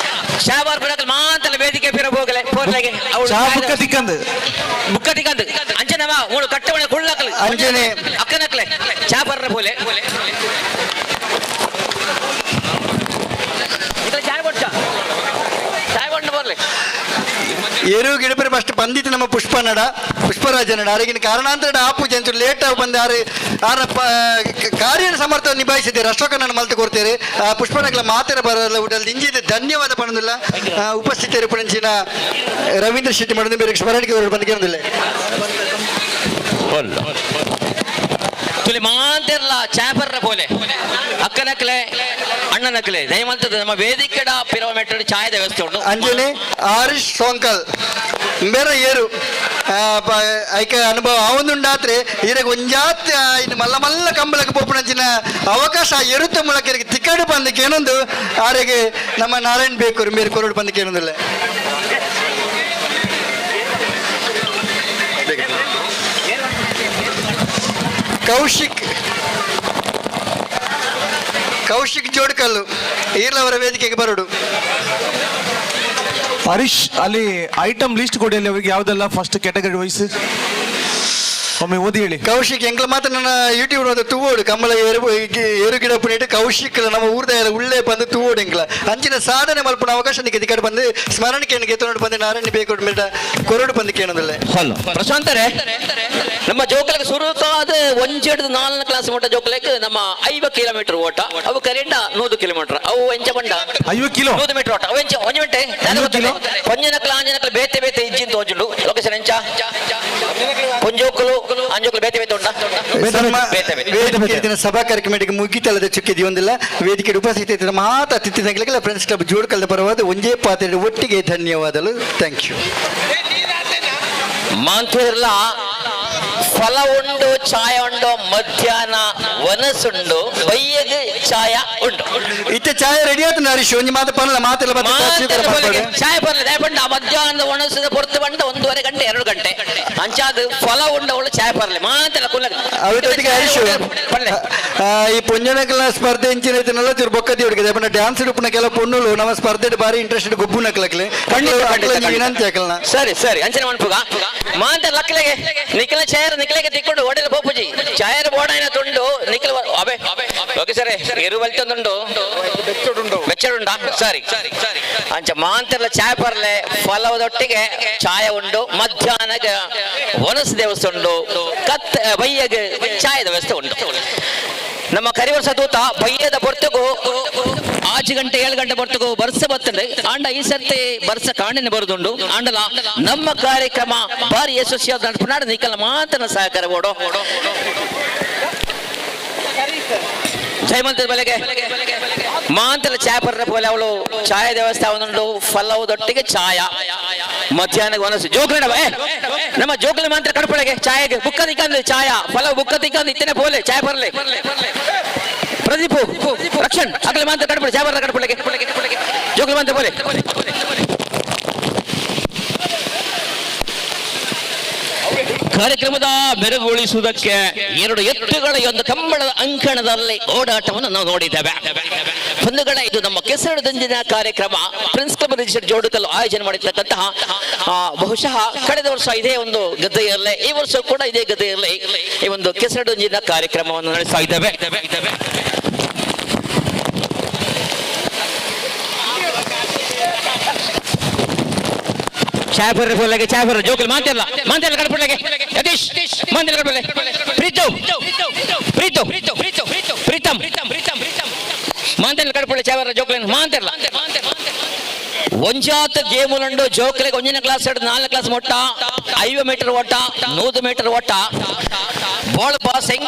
ಚಾಬಾರ್ ಪರ ಮಾತಲ್ಲ ವೇದಿಕೆ ಪಿರ ಹೋಗಲೆ ಪೋರ್ಲೆಗೆ ಚಾ ಬುಕ್ಕ ತಿಕ್ಕಂದು ಬುಕ್ಕ ತಿಕ್ಕಂದು ಅಂಚನೆ ವಾ ಮೂಳು ಕಟ್ಟವಣ ಕುಳ್ಳಕಲು ಅಂಚನೆ ಅಕ್ಕನಕ್ಲೆ ಚಾ ಬರ್ರ ಪೋಲೆ ಚಾಯ್ ಕೊಟ್ಟ ಚಾಯ್ ಕೊಟ್ಟು ಬರ್ಲಿ. ಏರು ಗಿಡಪರಿ ಫಸ್ಟ್ ಬಂದಿತ್ತು ನಮ್ಮ ಪುಷ್ಪನಡ ಪುಷ್ಪರಾಜನಡ ಅರಗಿನ ಕಾರಣಾಂತರ ಆಪು ಜಂಚು ಲೇಟ್ ಆಗಿ ಬಂದ ಆರು ಆರ ಕಾರ್ಯ ಸಮರ್ಥ ನಿಭಾಯಿಸಿದ್ದಾರೆ ಅಶೋಕನನ್ನು ಮಲ್ತು ಕೊಡ್ತೇವೆ. ಆ ಪುಷ್ಪನಗಳ ಮಾತರ ಬರಲ್ಲ ಉಡಲ್ ಇಂಜಿದ ಧನ್ಯವಾದ ಪಣದಿಲ್ಲ. ಉಪಸ್ಥಿತರು ಪಣಂಚಿನ ರವೀಂದ್ರ ಶೆಟ್ಟಿ ಮಾಡೋದು ಬೇರೆ ಸ್ಮರಣಿಕೆ ಬಂದು ಕೇಳೋದಿಲ್ಲ. ತುಲಿ ಮಾಂತೆರ್ಲ ಚಾಪರ್ರ ಪೋಲೆ ಅಕ್ಕನಕ್ಲೆ ಅಣ್ಣನಕ್ಲೆ ದಯಮಲ್ತದ ನಮ್ಮ ವೇದಿಕೆಡ ಪಿರಮೀಟರ್ ಛಾಯದ ವ್ಯವಸ್ಥೆ ಉಂಟು. ಅಂಜನೆ ಆರಿಶ್ ಸೋಂಕಲ್ ಬೇರೆ ಏರು ಐಕ ಅನುಭವ ಆವೊಂದುಂಡಾತ್ರೆ ಈರೆಗ್ ಒಂಜಾತ್ ಇನ್ನು ಮಲ್ಲ ಮಲ್ಲ ಕಂಬಳಕ್ಕೆ ಪೋಪುನಂಚಿನ ಅವಕಾಶ ಎರುತ್ತ ಮೂಲಕ ಇರೆಗ್ ತಿಕ್ಕಡು ಪಂದಕ್ಕೆ ಏನೊಂದು ಆರೆಗೆ ನಮ್ಮ ನಾರಾಯಣ್ ಬೇಕೂರು ಮೇರೆ ಕೊರಡು ಪಂದಕ್ಕೆ ಏನೊಂದಿಲ್ಲ. ಕೌಶಿಕ್ ಕೌಶಿಕ್ ಜೋಡ್ಕಲ್ಲು ಈರ್ಲವರ ವೇದಿಕೆಗೆ ಬರೋಡು. ಹರೀಶ್, ಅಲ್ಲಿ ಐಟಮ್ ಲಿಸ್ಟ್ ಕೊಡಿ, ಅಲ್ಲಿ ಅವರಿಗೆ ಯಾವುದೆಲ್ಲ ಫಸ್ಟ್ ಕ್ಯಾಟಗರಿ ವೈಸ್ ಒಮ್ಮೆ ಓದಿ ಹೇಳಿ. ಕೌಶಿಕ್ ಎಂಕ್ಲ ಮಾತ್ರ ನನ್ನ ಯೂಟ್ಯೂಬ್ ನೋದ ತೂವೋಡು ಕಂಬಳ ಏರು ಏರು ಗಿಡ ಪುಣಿಟ್ ಕೌಶಿಕ್ ನಮ್ಮ ಊರ್ದ ಉಳ್ಳೇ ಬಂದು ತೂವೋಡು ಎಂಕ್ಲ ಅಂಚಿನ ಸಾಧನೆ ಮಲ್ಪುನ ಅವಕಾಶ ನಿಕ್ಕೆ ದಿಕ್ಕಡ್ ಬಂದು ಸ್ಮರಣಿಕೆ ಗೆತ್ತೊಂಡು ಬಂದು ನಾರಾಯಣ ಬೇಕು ಮೇಡ ಕೊರಡು ಬಂದು ಕೇಳೋದಿಲ್ಲ. ಹಲೋ ಪ್ರಶಾಂತರೇ, ನಮ್ಮ ಜೋಕಲಿಗೆ ಸುರುಕಾದ ಒಂಜೆಡ್ದು ನಾಲ್ಕು ಕ್ಲಾಸ್ ಮಟ್ಟ ಜೋಕಲಿಗೆ ನಮ್ಮ 50 ಕಿಲೋಮೀಟರ್ ಓಟ, ಅವು ಕರೆಂಡ 100 ಕಿಲೋಮೀಟರ್, ಅವು ಎಂಚ ಬಂಡ 50 ಕಿಲೋ 100 ಮೀಟರ್ ಓಟ, ಅವು ಎಂಚ ಒಂಜಿ ಮಿಂಟೆ ಪಂಜನಕ್ಲ ಆಂಜನಕ್ಲ ಬೇತೆ ಬೇತೆ ಇಜ್ಜಿಂತ ತೋಜುಂಡು ಲೊಕೇಶನ್ ಎಂಚ ಪೊಂಜೋಕುಲು ಅಂಜೋಕುಲು ಬೇತೆ ಬೇತೆ ಉಂಟಾ ಬೇತೆ ಬೇತೆ. ವೇದಿಕೆ ಸಭಾ ಕಾರ್ಯಕ್ರಮಕ್ಕೆ ಮುಗಿತಲ್ಲದೆ ಚುಕ್ಕಿದಿ ಒಂದಿಲ್ಲ. ವೇದಿಕೆ ಉಪಸ್ಥಿತಿ ಇದ್ದ ಮಾತ ಅತಿಥಿ ಫ್ರೆಂಡ್ಸ್ ಕ್ಲಬ್ ಜೋಡ್ಕಲ್ದ ಪರವಾದ ಒಂಜೇ ಪಾತ್ರೆ ಒಟ್ಟಿಗೆ ಧನ್ಯವಾದಗಳು. Thank you. ಮಾಂತಿರ್ಲ ಫಲ ಉಂಡು, ಛಾಯ ಉಂಡು, ಮಧ್ಯಾಹ್ನ ವನಸುಂಡು, ಬಯ್ಯಗ್ ಛಾಯ ಉಂಡು. ಇತ್ತೆ ಛಾಯ ರೆಡಿ ಆಯ್ತು ಹರೀಶ್, ಒಂಜಿ ಮಾತು ಪನ್ಲ ಮಾತೆಲ್ಲ ಬತ್ತೆ ಸ್ವೀಕಾರ ಮಲ್ಪೊಡು. ಛಾಯ ಬರಲಿ ದಯಪಂಡ ಮಧ್ಯಾಹ್ನದ ಒಣಸದ ಹೊರತು ಬಂಡ 1.5 ಗಂಟೆ 2 ಗಂಟೆ ಅಂಚಾದ ಫಲ ಉಂಡವಳು ಛಾಯ ಬರಲಿ ಮಾತೆಲ್ಲ ಕುಲ್ಲ. ಅವಿತೊಟ್ಟಿಗೆ ಹರೀಶ್ ಈ ಪೊಂಜನಕಲ್ನ ಸ್ಪರ್ಧೆ ಇಂಚಿನ ಐತನಲ್ಲ ಚೂರು ಬೊಕ್ಕ ದೇವರಿಗೆ ದಯಪಂಡ ಡ್ಯಾನ್ಸ್ ಉಪ್ಪುನ ಕೆಲವು ಪೊಣ್ಣುಲು ನಮ್ಮ ಸ್ಪರ್ಧೆ ಬಾರಿ ಇಂಟ್ರೆಸ್ಟ್ ಗೊಬ್ಬು ನಕ್ಲಕ್ಲೆ ಖಂಡಿತ, ಖಂಡಿತ, ಖಂಡಿತ. ವಿನಂತಿ ಹಾಕಲ್ನ. ಸರಿ ಸರಿ ಅಂಚನೆ ಮನ್ಪುಗ ಮಾಂತ ಲಕ್ಲೆಗೆ ನಿಖಲ ಛಾಯರ್ ನಿಖಲೆಗೆ ತಿಕ್ಕೊಂಡು ಓಡಲ ಪೋಪುಜಿ ಛಾಯರ್ ಬೋಡಾಯಿನ ತುಂಡು ನಿಖಲ ಅಬೆ ಓಕೆ ಸರಿ ಎರು ಬಲ್ತೊಂದುಂಡು ಬೆಚ್ಚಡುಂಡ ಸರಿ ಅಂಚ ಮಾಂತೆಲ್ಲ ಛಾಯ ಪರ್ಲೆ ಫಲವದೊಟ್ಟಿಗೆ ಛಾಯ ಉಂಡು, ಮಧ್ಯಾಹ್ನಕ್ಕೆ ವನಸ್ ದೇವಸ್ಥೆ ಉಂಡು, ಕತ್ ಬಯ್ಯಗೆ ಛಾಯದ ವ್ಯವಸ್ಥೆ ಉಂಟು. ನಮ್ಮ ಕರಿವರ್ಷ ದೂತ ಬಯ್ಯದ ಪೊರ್ತುಗು 6 ಗಂಟೆ 7 ಗಂಟೆ ಪೊರ್ತುಗು ಬರ್ಸ ಬರ್ತದೆ. ಆಂಡ ಈ ಸರ್ತಿ ಬರ್ಸ ಕಾಣಿನ ಬರುದುಂಡು. ಆಂಡಲ ನಮ್ಮ ಕಾರ್ಯಕ್ರಮ ಭಾರಿ ಯಶಸ್ವಿಯಾದ ನಡ್ಪುನಾಡು ನಿಕಲ ಮಾತನ ಸಹಕಾರ ಓಡೋ ಜಯಮಂತದ ಬಲೆಗೆ ಮಾಂತಲ ಛಾಯ ಪರ್ರ ಪೋಲೆ ಅವಳು ಛಾಯ ದೇವಸ್ಥಾನ ಫಲವದೊಟ್ಟಿಗೆ ಛಾಯ ಮಧ್ಯಾಹ್ನ ವನಸು ಜೋಕ್ಲೆ ನಮ್ಮ ಜೋಕ್ಲೆ ಮಾತ್ರ ಕಡಪಡೆಗೆ ಛಾಯಗೆ ಬುಕ್ಕ ತಿಕ್ಕಂದು ಛಾಯಾ ಫಲವು ಬುಕ್ಕ ತಿಕ್ಕಂದು ಇತ್ತನೆ ಪೋಲೆ ಛಾಯ ಪರ್ಲೆ ಪ್ರದೀಪು ರಕ್ಷಣ್ ಅಗಲ ಮಾತ್ರ ಕಡಪಡೆ ಛಾಯ ಬರ್ರ ಕಡಪಡೆಗೆ ಜೋಕ್ಲೆ ಮಾತ್ರ ಪೋಲೆ. ಕಾರ್ಯಕ್ರಮದ ಮೆರುಗುಗೊಳಿಸುವುದಕ್ಕೆ 2 ಎತ್ತುಗಳ ಒಂದು ಕಂಬಳದ ಅಂಕಣದಲ್ಲಿ ಓಡಾಟವನ್ನು ನಾವು ನೋಡಿದ್ದೇವೆ. ಬಂಧುಗಳೇ, ಇದು ನಮ್ಮ ಕೆಸರು ದಂಜಿನ ಕಾರ್ಯಕ್ರಮ ಪ್ರಿನ್ಸ್ ಕ್ಲಬ್ ರಿಜಿಸ್ಟರ್ಡ್ ಜೋಡುಕಲ್ಲು ಆಯೋಜನೆ ಮಾಡಿರ್ತಕ್ಕಂತಹ ಬಹುಶಃ ಕಳೆದ ವರ್ಷ ಇದೇ ಒಂದು ಗದ್ದೆಯಲ್ಲೇ ಈ ವರ್ಷ ಕೂಡ ಇದೇ ಗದ್ದೆಯಲ್ಲೇ ಈ ಒಂದು ಕೆಸರು ದಂಜಿನ ಕಾರ್ಯಕ್ರಮವನ್ನು ನಡೆಸ್ತಾ ಇದ್ದೇವೆ. ಛಾಯಪರ್ರೆ ಪೋಲೆಗೆ ಛಾಯಪರ್ರೆ ಜೋಕಲ್ ಮಾಂತಿಲ್ಲ ಮಾಂತಿಲ್ಲ ಕಡಪಡ್ಲೆಗೆ ಯತೀಶ್ ಮಾಂತಿಲ್ಲ ಕಡಪಡ್ಲೆ ಪ್ರೀತು ಪ್ರೀತು ಪ್ರೀತಮ್ ಮಾಂತಿಲ್ಲ ಕಡಪಡ್ಲೆ ಛಾಯಪರ್ರೆ ಜೋಕಲ್ ಮಾಂತಿಲ್ಲ ಒಂಜಾತ ಗೇಮುಲಂಡು ಜೋಕಲಿಗೆ ಒಂಜಿನ ಕ್ಲಾಸ್ 2 4 ಕ್ಲಾಸ್ ಮೊಟ್ಟ 50 ಮೀಟರ್ ಓಟ 100 ಮೀಟರ್ ಓಟ ಬಾಲ್ ಪಾಸಿಂಗ್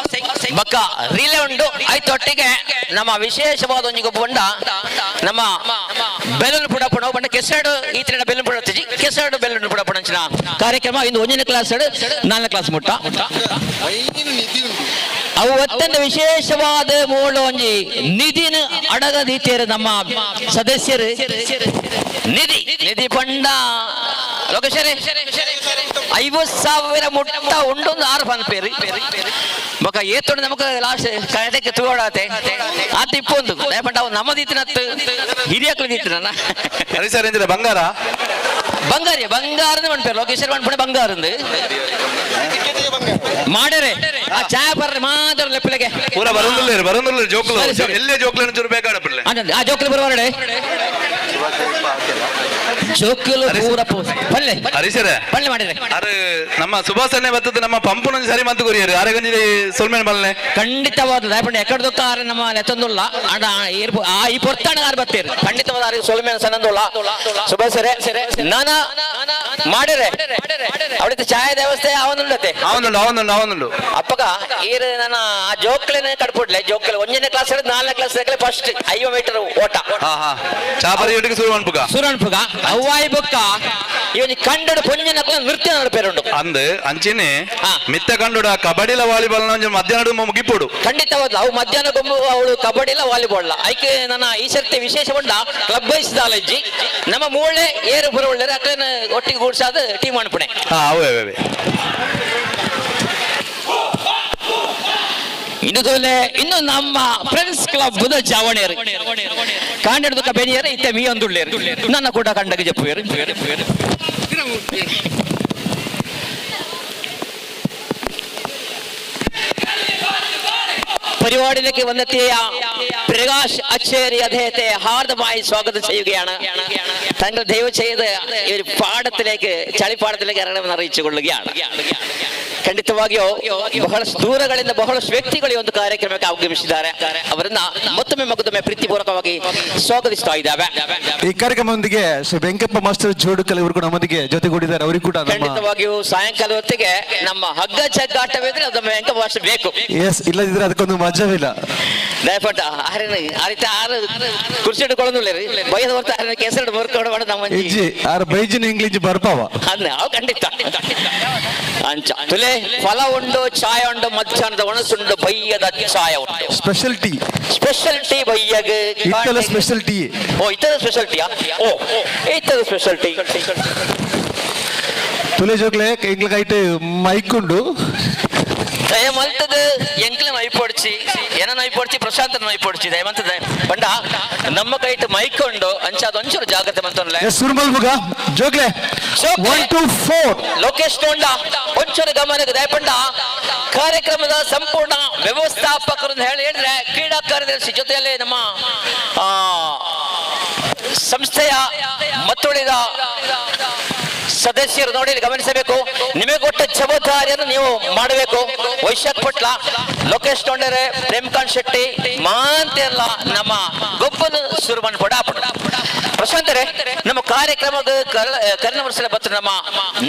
ಬಕ್ಕ ರಿಲೇ ಉಂಡು. ಆಯ್ತೊಟ್ಟಿಗೆ ನಮ್ಮ ವಿಶೇಷವಾದ ಒಂಜಿ ಗೊಬ್ಬ ಬಂಡ ನಮ್ಮ ಬೆಲೂನ್ ಪುಡಪಣ ಬಂಡ ಕೆಸಡು ಈ ತರ ಬೆಲೂನ್ ಪುಡತಿಜಿ ಕೆಸಡು ಬೆಲೂನ್ ಪುಡಪಣ ಅಂಚಿನ ಕಾರ್ಯಕ್ರಮ ಇಂದು ಒಂಜಿನ ಕ್ಲಾಸ್ 2 4 ಕ್ಲಾಸ್ ಮುಟ್ಟ. ಅವು ಅತ್ಯಂತ ವಿಶೇಷವಾದ ಮೂಲ ಒಂಜಿ ನಿಧಿನ ಅಡಗ ರೀತಿಯರು ನಮ್ಮ ಸದಸ್ಯರು ನಿಧಿ ನಿಧಿ ಪಂಡ ಲೋಕೇಶ್ವರಿ 50,000 ಮುಟ್ಟ ಉಂಡು 6 ಪನ್ಪೇರು ಬೊಕ ಏತೊಂಡು ನಮಕ್ ಲಾಸ್ಟ್ ಕಡೆಗೆ ತೂಡಾತೆ ಆತ ಇಪ್ಪೊಂದು ದಯಪಂಡ ಅವು ನಮ್ಮ ದೀತಿನತ್ತು ಹಿರಿಯಕ್ಲು ದೀತಿನ ಹರಿ ಸರ್ ಎಂಜಿನ ಬಂಗಾರ ಬಂಗಾರಿ ಬಂಗಾರದ ಮನ್ಪೇರು ಲೋಕೇಶ್ವರ ಮನ್ಪುಣೆ ಬಂಗಾರಂದು ಮಾಡರೆ ಆ ಚಾಯ ಬರ್ರೆ ಮಾತ್ರ ಲೆಪ್ಪಲೆಗೆ ಪೂರ ಬರೋದಿಲ್ಲ ಬರೋದಿಲ್ಲ ಜೋಕ್ಲು ಸರಿ, ಸರಿ. ಎಲ್ಲೇ ಜೋಕ್ಲು ಚೂರು ಬೇಕಾಡಪಿಲ್ಲ ಆ ಜೋಕ್ಲು ಬರುವರಡೆ. ಜೋಕುಲು ಪೂರ ಪಲ್ಲೆ ಹರೀಶರೇ ಪಲ್ಲೆ ಮಾಡಿದ್ರೆ ಅರೆ ನಮ್ಮ ಸುಭಾಷ್ ಬತ್ತದ ನಮ್ಮ ಪಂಪುನ ಸರಿ ಮಂತು ಕೊರಿಯರು ಅರೆಗೊಂಜಿ ಸೊಲ್ಮೆನ್ ಬಲ್ಲೆ. ಖಂಡಿತವಾದ ದಯಪಂಡ ಎಕ್ಕಡ ಆರೆ ನಮ್ಮ ಲೆತ್ತೊಂದುಲ್ಲ ಅಂಡ ಆ ಈ ಪೊರ್ತಾಣ ಆರು ಬತ್ತೀರು. ಖಂಡಿತವಾದ ಆರಿಗೆ ಸೊಲ್ಮೆನ್ ಸನ್ನಂದುಲ್ಲ ಸುಭಾಷರೇ. ನಾನ ಮಾಡಿರೆ ಅವಳಿತ ಛಾಯಾ ವ್ಯವಸ್ಥೆ ಅವನುಂಡತೆ. ಅವನುಂಡು ಅವನುಂಡು ಅವನುಂಡು. ಅಪ್ಪಗ ಈರು ನನ್ನ ಆ ಜೋಕ್ಲೆನೆ ಕಡ್ಪುಡ್ಲೆ ಜೋಕ್ಲೆ 1ನೇ ಕ್ಲಾಸ್ 4ನೇ ಕ್ಲಾಸ್ ಫಸ್ಟ್ 5 ಮೀಟರ್ ಓಟ. ಹಾ ಹಾ ಚಾಪರಿ ಇಟ್ಟಿಗೆ ಸುರು ಅನ್ಪುಗ ಸುರನ್ಪುಗ ಅವ್ವಾಯಿ ಬೊಕ್ಕ ಇವನಿ ಕಂಡಡು ಪೊಂಜನ ನೃತ್ಯ ನಡಪೇರುಂಡು. ಅಂದ್ ಅಂಚಿನೆ ಮಿತ್ತ ಕಂಡುಡ ಕಬಡ್ಡಿಲ ವಾಲಿಬಾಲ್ ಒಂಜಿ ಮಧ್ಯಾಹ್ನ ಮುಗಿಪೋಡು. ಖಂಡಿತವಾದ್ಲ ಅವು ಮಧ್ಯಾಹ್ನ ಗೊಂಬು ಅವಳು ಕಬಡ್ಡಿ ಇಲ್ಲ ವಾಲಿಬಾಲ್ ಐಕೆ ನನ್ನ ಈ ಸರ್ತಿ ವಿಶೇಷ ಉಂಡ ಕ್ಲಬ್ ವೈಸ್ ದಾಲಜ್ಜಿ ನಮ್ಮ ಮೂಳೆ ಏರು ಬರ ಒಳ್ಳೆ ಅಕ್ಕನ ಒಟ್ಟಿಗೆ ಗೂಡ್ಸಾದ ಟೀಮ್ ಅನ್ಪುಣೆ. ಹಾ ಅವೇ ಅವೇ. ಇನ್ನು ಇನ್ನು ನಮ್ಮ ಫ್ರೆಂಡ್ಸ್ ಕ್ಲಬ್ ಜಾವಣೇರು ಕಾಂಡೆಡ್ದು ಬೆನಿಯರ್ ಇತ್ತೆ ಮೀ ಒಂದುಳ್ಳೇರು ನನ್ನ ಕೂಡ ಕಂಡಗ ಜಪ್ಪುವೇರು. പരിപാടിയിലേക്ക് വന്നെത്തിയ പ്രകാശ് അച്ചേരി അദ്ദേഹത്തെ ഹാർദമായി സ്വാഗതം ചെയ്യുകയാണ്. തങ്ങൾ ദയവ് ചെയ്ത് ഈ ഒരു പാടത്തിലേക്ക് ചളിപ്പാടത്തിലേക്ക് ഇറങ്ങണമെന്ന് അറിയിച്ചു കൊള്ളുകയാണ്. ಖಂಡಿತವಾಗಿಯೂ ಬಹಳಷ್ಟು ದೂರಗಳಿಂದ ಬಹಳಷ್ಟು ವ್ಯಕ್ತಿಗಳು ಈ ಒಂದು ಕಾರ್ಯಕ್ರಮಕ್ಕೆ ಆಗಮಿಸಿದ್ದಾರೆ. ಅವರನ್ನ ಮತ್ತೊಮ್ಮೆ ಮಗದೊಮ್ಮೆ ಪ್ರೀತಿಪೂರ್ವಕವಾಗಿ ಸ್ವಾಗತಿಸ್ತಾ ಇದ್ದಾವೆ. ಈ ಕಾರ್ಯಕ್ರಮದೊಂದಿಗೆ ಶ್ರೀ ವೆಂಕಪ್ಪ ಮಾಸ್ಟರ್ ಜೋಡುಕಲ್ ಇವರು ಕೂಡ ನಮ್ಮೊಂದಿಗೆ ಜೊತೆಗೂಡಿದ್ದಾರೆ. ಅವರಿಗೂ ಕೂಡ ನಮ್ಮ ಖಂಡಿತವಾಗಿಯೂ ಸಾಯಂಕಾಲ ಹೊತ್ತಿಗೆ ನಮ್ಮ ಹಗ್ಗ ಜಗ್ಗಾಟವಿದ್ರೆ ಅದು ನಮ್ಮ ವೆಂಕಪ್ಪ ಮಾಸ್ಟರ್ ಬೇಕು. ಎಸ್, ಇಲ್ಲದಿದ್ರೆ ಅದಕ್ಕೊಂದು ಮಜವಿಲ್ಲ. ದಯಪಟ್ಟ ಆರಿನ ಆ ರೀತಿ ಆರು ಕುರ್ಚಿ ಹಿಡ್ಕೊಳ್ಳೋದಿಲ್ಲ ರೀ ಬೈದ ಹೊರತು ಆರಿನ ಕೆಸರು ಮುರ್ಕೊಂಡು ಮಾಡ ನಮ್ಮ ಇಜ್ಜಿ ಆರ್ ಬೈಜಿನ ಇಂಗ್ಲಿಷ್ ಬರ್ಪಾವ. ಅದ್ನ ಅವು ಖಂಡಿತ ಅಂಚ ತುಲೆ ಫಲ ಉಂಡು ಛಾಯ ಉಂಡು ಮಧ್ಯಾಹ್ನದ ಒಣಸುಂಡು ಬಯ್ಯದ ಛಾಯ ಉಂಡು. Special tea. ಸ್ಪೆಷಲ್ ಟೀ ಬಯ್ಯಗ. ಇತ್ತಲ ಸ್ಪೆಷಲ್ ಟೀ. ಓ ಇತ್ತದ ಸ್ಪೆಷಲ್ ಟೀಯಾ? ಓ ಇತ್ತದ ಸ್ಪೆಷಲ್ ಟೀ. ತುಲೆ ಜೋಕ್ಲೆ ಎಂಗ್ಲ ಕೈಟ್ ಮೈಕ್ ಉಂಡು. ದಯಮಲ್ತದ ಎಂಕ್ಲ ನೈಪೊಡ್ಚಿ ಏನ ನೈಪೊಡ್ಚಿ ಪ್ರಶಾಂತ ನೈಪೊಡ್ಚಿ ದಯಮಂತದ ಬಂಡ ನಮ್ಮ ಕೈಟ್ ಮೈಕ್ ಉಂಡು ಅಂಚ ಅದು ಒಂಚೂರು ಜಾಗ್ರತೆ ಮಂತೊನ್ಲೆ. ಎಸ್ ಸುರುಮಲ್ ಮುಗ ಜೋಕ್ಲೆ 1 2 4 ಲೋಕೇಶ್ ತೋಂಡ ಒಂಚೂರು ಗಮನಕ್ಕೆ ದಯಪಂಡ ಕಾರ್ಯಕ್ರಮದ ಸಂಪೂರ್ಣ ವ್ಯವಸ್ಥಾಪಕರು ಅಂತ ಹೇಳಿ ಹೇಳಿದ್ರೆ ಕ್ರೀಡಾ ಕಾರ್ಯದರ್ಶಿ ಜೊತೆಯಲ್ಲಿ ನಮ್ಮ ಸಂಸ್ಥೆಯ ಮತ್ತುಳಿದ ಸದಸ್ಯರು ನೋಡಿ ಇಲ್ಲಿ ಗಮನಿಸಬೇಕು. ನಿಮಗೆ ಕೊಟ್ಟ ಜವಾಬ್ದಾರಿಯನ್ನು ನೀವು ಮಾಡಬೇಕು. ವೈಶಾಖ್ ಪಟ್ಲ, ಲೋಕೇಶ್ ತೊಂಡರೆ, ಪ್ರೇಮ್ಕಾಂತ್ ಶೆಟ್ಟಿ ಮಾಂತೆಲ್ಲ ನಮ್ಮ ಗೊಬ್ಬನ ಸುರುಮನ್ ಪಡ ಪ್ರಶಾಂತರೇ ನಮ್ಮ ಕಾರ್ಯಕ್ರಮದ ಕರ್ನ ವರ್ಷದ ಬತ್ತ ನಮ್ಮ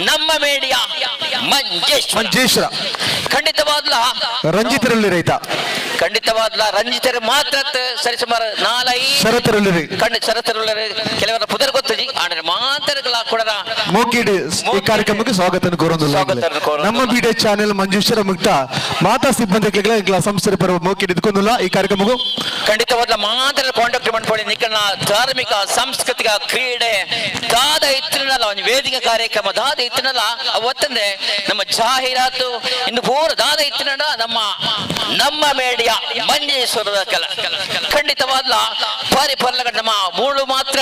ನಮ್ಮ ಮೀಡಿಯಾ ಮಂಜೇಶ್ವರ. ಮಂಜೇಶ್ವರ ಖಂಡಿತವಾದ್ಲ ರಂಜಿತರಲ್ಲಿ ರೈತ. ಖಂಡಿತವಾದ್ಲ ರಂಜಿತರು ಮಾತ್ರ ಸರಿಸುಮಾರು ನಾಲೈ ಶರತ್ತರಲ್ಲಿ ಕಂಡು ಶರತ್ತರಲ್ಲಿ ಕೆಲವರ ಪುದರ್ ಗೊತ್ತಜಿ ಆದ್ರೆ ಮಾತ್ರಗಳ ಕೂಡ ಮೋಕಿಡ್ ಈ ಕಾರ್ಯಕ್ರಮಕ್ಕೆ ಸ್ವಾಗತ ಕೋರೊಂದುಲ್ಲ. ನಮ್ಮ ಬಿಡೆ ಚಾನೆಲ್ ಮಂಜೇಶ್ವರ ಮುಕ್ತ ಮಾತಾ ಸಿಬ್ಬಂದಿಗಳ ಸಂಸ್ಥೆ ಪರ ಮೋಕಿಡ್ ಇದ್ಕೊಂದುಲ್ಲ ಈ ಕಾರ್ಯಕ್ರಮಕ್ಕೂ. ಖಂಡಿತವಾದ್ಲ ಮಾತ್ರ ಕಾಂಟ್ಯಾಕ್ಟ್ ಮಾಡ್ಕೊಳ್ಳಿ. ನಿಕ್ಕಣ ಧಾರ್ಮಿಕ ಸಾಂಸ್ಕೃತಿಕ ಕ್ರೀಡೆ ದಾದ ಇತ್ತಿನಲ್ಲ ಒಂದು ವೇದಿಕೆ ಕಾರ್ಯಕ್ರಮ ದಾದ ಇತ್ತಿನಲ್ಲ ಅವತ್ತಂದ್ರೆ ನಮ್ಮ ಜಾಹೀರಾತು ಇನ್ನು ಪೂರ ದಾದ ಇತ್ತಿನ ನಮ್ಮ ನಮ್ಮ ಮೇಡಿಯ ಮಂಜೇಶ್ವರದ ಕಲ ಖಂಡಿತವಾದ್ಲ ಬಾರಿ ಪರ್ಲಗಡ ನಮ್ಮ ಮೂಳು ಮಾತ್ರ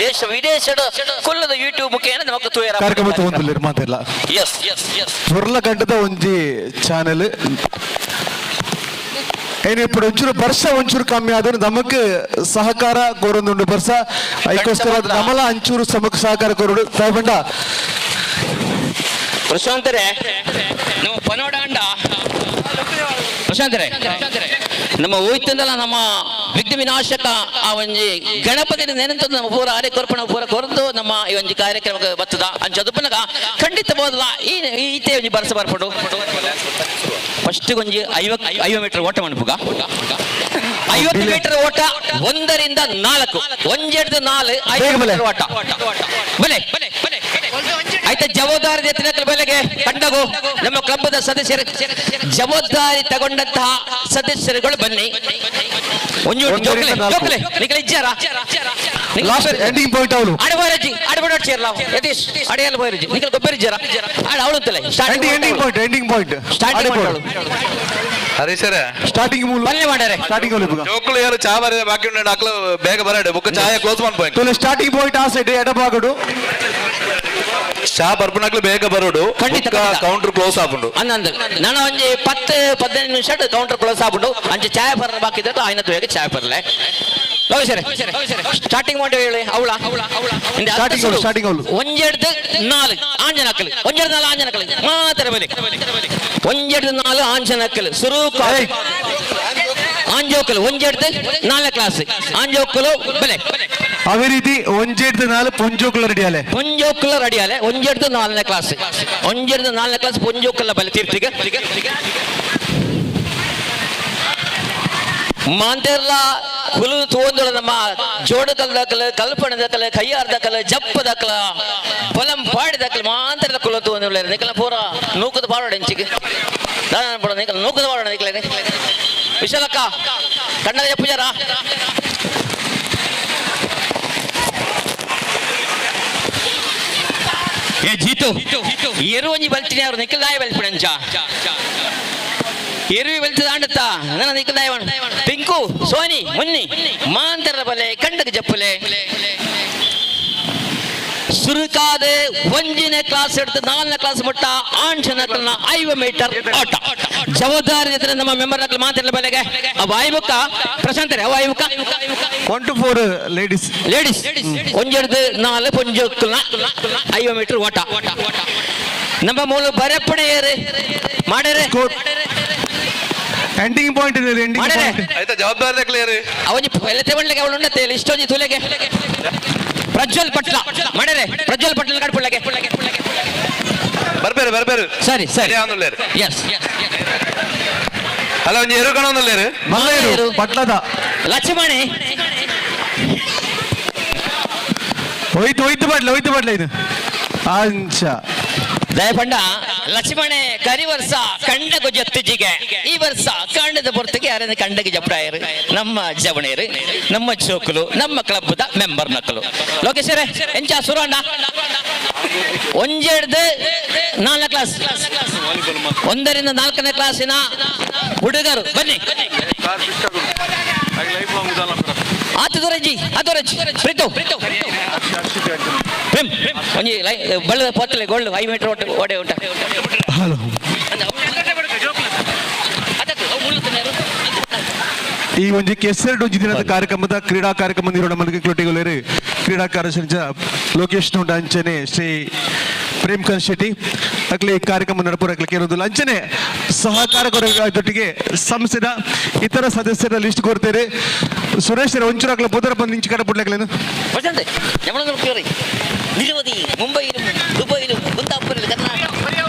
ದೇಶ ವಿದೇಶದ ಕುಲ್ಲದ ಯೂಟ್ಯೂಬ್ ಮುಖೇನ ನಮಕ್ ತೂಯರ ಕಾರ್ಯಕ್ರಮ ತಗೊಂಡಿಲ್ಲ ಮಾತೆಲ್ಲ. ಎಸ್ ಎಸ್ ಎಸ್ ಪೊರ್ಲಗಂಟದ ಒಂಜಿ ಚಾನೆಲ್ ಏನು ఇప్పుడు ಒಂಚೂರು ವರ್ಷ ಒಂಚೂರು ಕಮ್ಮಿ ಆದ್ರೆ ನಮಕ್ ಸಹಕಾರ ಕೋರೊಂದುಂಡು ವರ್ಷ ಐಕೋಸ್ಕರ ನಮಲ ಅಂಚೂರು ಸಮಕ್ ಸಹಕಾರ ಕೋರುಡು ಸಾಯ್ಬಂಡ. ಪ್ರಶಾಂತರೇ ನಮ್ಮ ಪನೋಡಾಂಡ ಪ್ರಶಾಂತರೇ ನಮ್ಮ ಹೋಯ್ತಂದಲ್ಲ ನಮ್ಮ ವಿಘ್ನ ವಿನಾಶಕ ಆ ಒಂಜಿ ಗಣಪತಿ ನೆನಂತದ್ದು ನಮ್ಮ ಪೂರ ಆರೆ ಕೊರ್ಪಣ ಪೂರ ಕೊರದು ನಮ್ಮ ಈ ಒಂಜಿ ಕಾರ್ಯಕ್ರಮಕ್ಕೆ ಬತ್ತದ ಅಂಚ ಅದು ಖಂಡಿತ ಬೋದಲ ಈ ಈತೆ ಒಂಜಿ ಬರ್ಸ ಬರ್ಪಡು. ಫಸ್ಟ್ ಒಂಜಿ 50 ಮೀಟರ್ ಓಟ ಮಣಪುಗ 50 ಮೀಟರ್ ಓಟ 1 ರಿಂದ 4 1 4 5 ಮೀಟರ್ ಓಟ ಬಲೆ ಆಯ್ತಾ. ಜವಾಬ್ದಾರಿ ಎತ್ತಿನ ಬೆಲೆಗೆ ಕಂಡಗು ನಮ್ಮ ಕ್ಲಬ್ದ ಸದಸ್ಯರು ಜವಾಬ್ದಾರಿ ತಗೊಂಡಂತಹ ಸದಸ್ಯರುಗಳು ಬನ್ನಿ. ಲಾಸ್ಟ್ ಎಂಡಿಂಗ್ ಪಾಯಿಂಟ್ ಅವಳು ಅಡಬೋರಜ್ಜಿ ಅಡಬೋಡ ಚೇರ್ಲ ಯತೀಶ್ ಅಡೆಯಲ್ಲ ಬೋರಜ್ಜಿ ನಿಖಲ್ ಗೊಬ್ಬರಿ ಜರ ಅಡ ಅವಳು ಅಂತಲೇ ending point ending point starting ಅವಳು. ಹರೀಶರೇ ಸ್ಟಾರ್ಟಿಂಗ್ ಮೂಲ ಬನ್ನಿ ಮಾಡ್ಯಾರೆ ಸ್ಟಾರ್ಟಿಂಗ್ ಜೋಕುಲು ಯಾರು ಚಾ ಬರ ಬಾಕಿ ಉಂಡು ಅಕ್ಲು ಬೇಗ ಬರಾಡೆ ಬುಕ್ಕ ಚಾಯ ಕ್ಲೋಸ್ ಮಾಡ್ಪಾಯಿಂಟ್. ಸ್ಟಾರ್ಟಿಂಗ್ ಪಾಯಿಂಟ್ ಆ ಸೈಡ್ ಎಡಭಾಗಡು ಚಾ ಬರ್ಪುನಕ್ಲು ಬೇಗ ಬರೋಡು. ಖಂಡಿತ. ಕೌಂಟರ್ ಕ್ಲೋಸ್ ಆಪುಂಡು. ಅನ್ನಂದು ನಾನು ಒಂಜಿ 10-15 ನಿಮಿಷ ಕೌಂಟರ್ ಕ್ಲೋಸ್ ಆಪುಂಡು. ಅಂಚೆ ಚಾಯ ಬರ ಬಾಕಿ ಇದ್ರೆ ಆಯ್ನ ಬೇಗ ಚಾಯ ಬರಲೆ. ಲೋಕೇಶರೇ ಸ್ಟಾರ್ಟಿಂಗ್ ಮಾಡಿ ಹೇಳಿ ಅವಳ Starting ಅವ್ಳು, starting ಅವ್ಳು. ಒಂಜೆಡ್ದು ನಾಲ್ ಆಂಜನಕಲ್ ಒಂಜೆಡ್ದು ನಾಲ್ ಆಂಜನಕಲ್ ಮಾತ್ರ ಬಲಿ ಒಂಜೆಡ್ದು ನಾಲ್ ಆಂಜನಕಲ್ ಸುರು ಆಂಜೋಕಲ್ ಒಂಜೆಡ್ದು ನಾಲ್ಕು ಕ್ಲಾಸ್ ಆಂಜೋಕಲು ಬೆಲೆ ಅದೇ ರೀತಿ ಒಂಜೆಡ್ದು ನಾಲ್ ಪೊಂಜೋಕುಲ ರೆಡಿ ಆಲೆ ಪೊಂಜೋಕುಲ ರೆಡಿ ಆಲೆ ಒಂಜೆಡ್ದು ನಾಲ್ನೇ ಕ್ಲಾಸ್ ಒಂಜೆಡ್ದು ನಾಲ್ನೇ ಕ್ಲಾಸ್ ಪೊಂಜೋಕುಲ ಬಲೆ ತೀರ್ತಿಗೆ ಮಾಂತೆರ್ಲ ಕುಲು ತೋಂದುಳ ನಮ್ಮ ಜೋಡು ಕಲ್ದಕಲ ಕಲ್ಪಣದಕಲ ಕೈಯಾರ್ದಕಲ ಜಪ್ಪದಕಲ పొలం ಪಾಡಿದಕಲ ಮಾಂತರದ ಕುಲ ತೋಂದುಳ ನಿಕಲ ಪೂರ ನೂಕದ ಪಾಡೋಡ ಎಂಚಿಗೆ ದಾನ ಪಡ ನಿಕಲ ನೂಕದ ಪಾಡೋಡ ನಿಕಲ ವಿಶಾಲಕ್ಕ ಕಣ್ಣದ ಜಪ್ಪುಜಾರ ಏ ಜೀತು ಎರು ಒಂಜಿ ಬಲ್ತಿನಿ ಅವರು ನಿಖಲ್ ಬಲ್ಪಿಡಂಚ ಎರುವಿ ಬಲ್ತದ ಆಂಡತ್ತ ನನ್ನ ನಿಖಲ್ ದಾಯ ಪಿಂಕು ಸೋನಿ ಮುನ್ನಿ ಮಾಂತರ ಬಲೆ ಕಂಡಗ ಜಪ್ಪುಲೆ ಸುರುಕಾದ ಒಂಜಿನ ಕ್ಲಾಸ್ ಹಿಡಿದು ನಾಲ್ನೇ ಕ್ಲಾಸ್ ಮುಟ್ಟ ಆಂಶನಕಲ್ನ 5 ಮೀಟರ್ ಓಟ ಜವಾಬ್ದಾರಿ ಇದ್ರೆ ನಮ್ಮ ಮೆಂಬರ್ ನಕಲ್ ಮಾತಾಡಲ ಬಲೆಗೆ ಅವ ಐಬುಕ್ಕ ಪ್ರಶಾಂತರೇ ಅವ ಐಬುಕ್ಕ 1 to 4 ladies ladies ಒಂಜೆಡ್ದು ನಾಲ್ ಪೊಂಜೋಕ್ಕಲ್ನ 5 ಮೀಟರ್ ಓಟ ನಮ್ಮ ಮೂಲ ಬರಪಣೆ ಏರು ಮಾಡ್ಯಾರೆ ಎಂಡಿಂಗ್ ಪಾಯಿಂಟ್ ಇದೆ ಎಂಡಿಂಗ್ ಮಾಡ್ಯಾರೆ ಪಾಯಿಂಟ್ ಆಯ್ತಾ ಜವಾಬ್ದಾರಿ ಕ್ಲಿಯರ್ ಅವನಿ ಎಲ್ಲತೆ ಒಳ್ಳೆಗೆ ಅವಳು ಉಂಡತ್ತೆ ಇಷ್ಟೊಂಜಿ ತುಲೆಗೆ ಪ್ರಜ್ವಲ್ ಪಟ್ಲ ಮಾಡ್ಯಾರೆ ಪ್ರಜ್ವಲ್ ಪಟ್ಲ ಕಡ್ಪುಳ್ಳಗೆ ಬರ್ಬೇರು ಬರ್ಬೇರು ಸರಿ ಸರಿ ಆಂದುಲ್ಲೇರು ಎಸ್ ಅಲ್ಲ ಒಂಜಿ ಎರು ಕಣೊಂದುಲ್ಲೇರು ಮಲ್ಲೇರು ಪಟ್ಲದ ಲಕ್ಷ್ಮಣಿ ಹೋಯ್ತು ಹೋಯ್ತು ಬಾಟ್ಲೆ ಹೋಯ್ತು ಬಾಟ್ಲೆ ಇದು ಅಂಚ ದಯಪಂಡ ಲಕ್ಷ್ಮಣೆ ಕರಿ ವರ್ಷ ಕಂಡಗು ಜತ್ತಿಜಿಗೆ ಈ ವರ್ಷ ಕಂಡದ ಪೊರ್ತುಗೆ ಯಾರನ್ನ ಕಂಡಗೆ ಜಪ್ರಾಯರು ನಮ್ಮ ಜವಣೇರು ನಮ್ಮ ಚೋಕುಲು ನಮ್ಮ ಕ್ಲಬ್ದ ಮೆಂಬರ್ ನಕಲು ಲೋಕೇಶ್ವರೇ ಎಂಚ ಸುರಣ್ಣ ಒಂಜೆಡ್ದು ನಾಲ್ಕನೇ ಕ್ಲಾಸ್ ಒಂದರಿಂದ ನಾಲ್ಕನೇ ಕ್ಲಾಸಿನ ಹುಡುಗರು ಬನ್ನಿ ಆತುರಜ್ಜಿ ಆತುರಜ್ಜಿ ಪ್ರೀತು ಪ್ರೇಮ್ ಒಂಜಿ ಲೈ ಬಳ್ಳ ಪೊತ್ತಲೆ ಗೋಲ್ಡ್ 5 ಮೀಟರ್ ಓಟ ಓಡೆ ಉಂಟ ಹಲೋ ಈ ಒಂಜಿ ಕೆಸರು ಒಂಜಿ ದಿನದ ಕಾರ್ಯಕ್ರಮದ ಕ್ರೀಡಾ ಕಾರ್ಯಕ್ರಮ ನಿರ್ವಹಣೆ ಮಲ್ಲಿಗೆ ಕ್ಲೋಟಿಗೊಲೇರು ಕ್ರೀಡಾ ಕಾರ್ಯಸಂಚ ಲೋಕೇಶ್ ನೋಂಡ ಅಂಚನೆ ಶ್ರೀ ಪ್ರೇಮ್ ಕಾಂತ್ ಶೆಟ್ಟಿ ಅಕ್ಲೆ ಈ ಕಾರ್ಯಕ್ರಮ ನಡಪುರ ಅಕ್ಲೆ ಕೇಳೋದಿಲ್ಲ ಅಂಚನೆ ಸಹಕಾರ ಜೊತೆಗೆ ಸಂಸ್ಥೆದ ಇತರ ಸದಸ್ಯರ ಲಿಸ್ಟ್ ಕೊಡ್ತೇನೆ ಸುರೇಶ್ ಒಂಚೂರು ಅಕ್ಲೆ ಪುದರ ಬಂದು ಇಂಚು ಕಡೆ ಪುಡ್ಲಕ್ಲೇನು ಪ್ರಶಾಂತ್ ഞമ്മളൊന്ന് നിരവധി മുംബൈയിലും ദുബൈയിലും കുന്താപ്പൂരിലും കർണാടക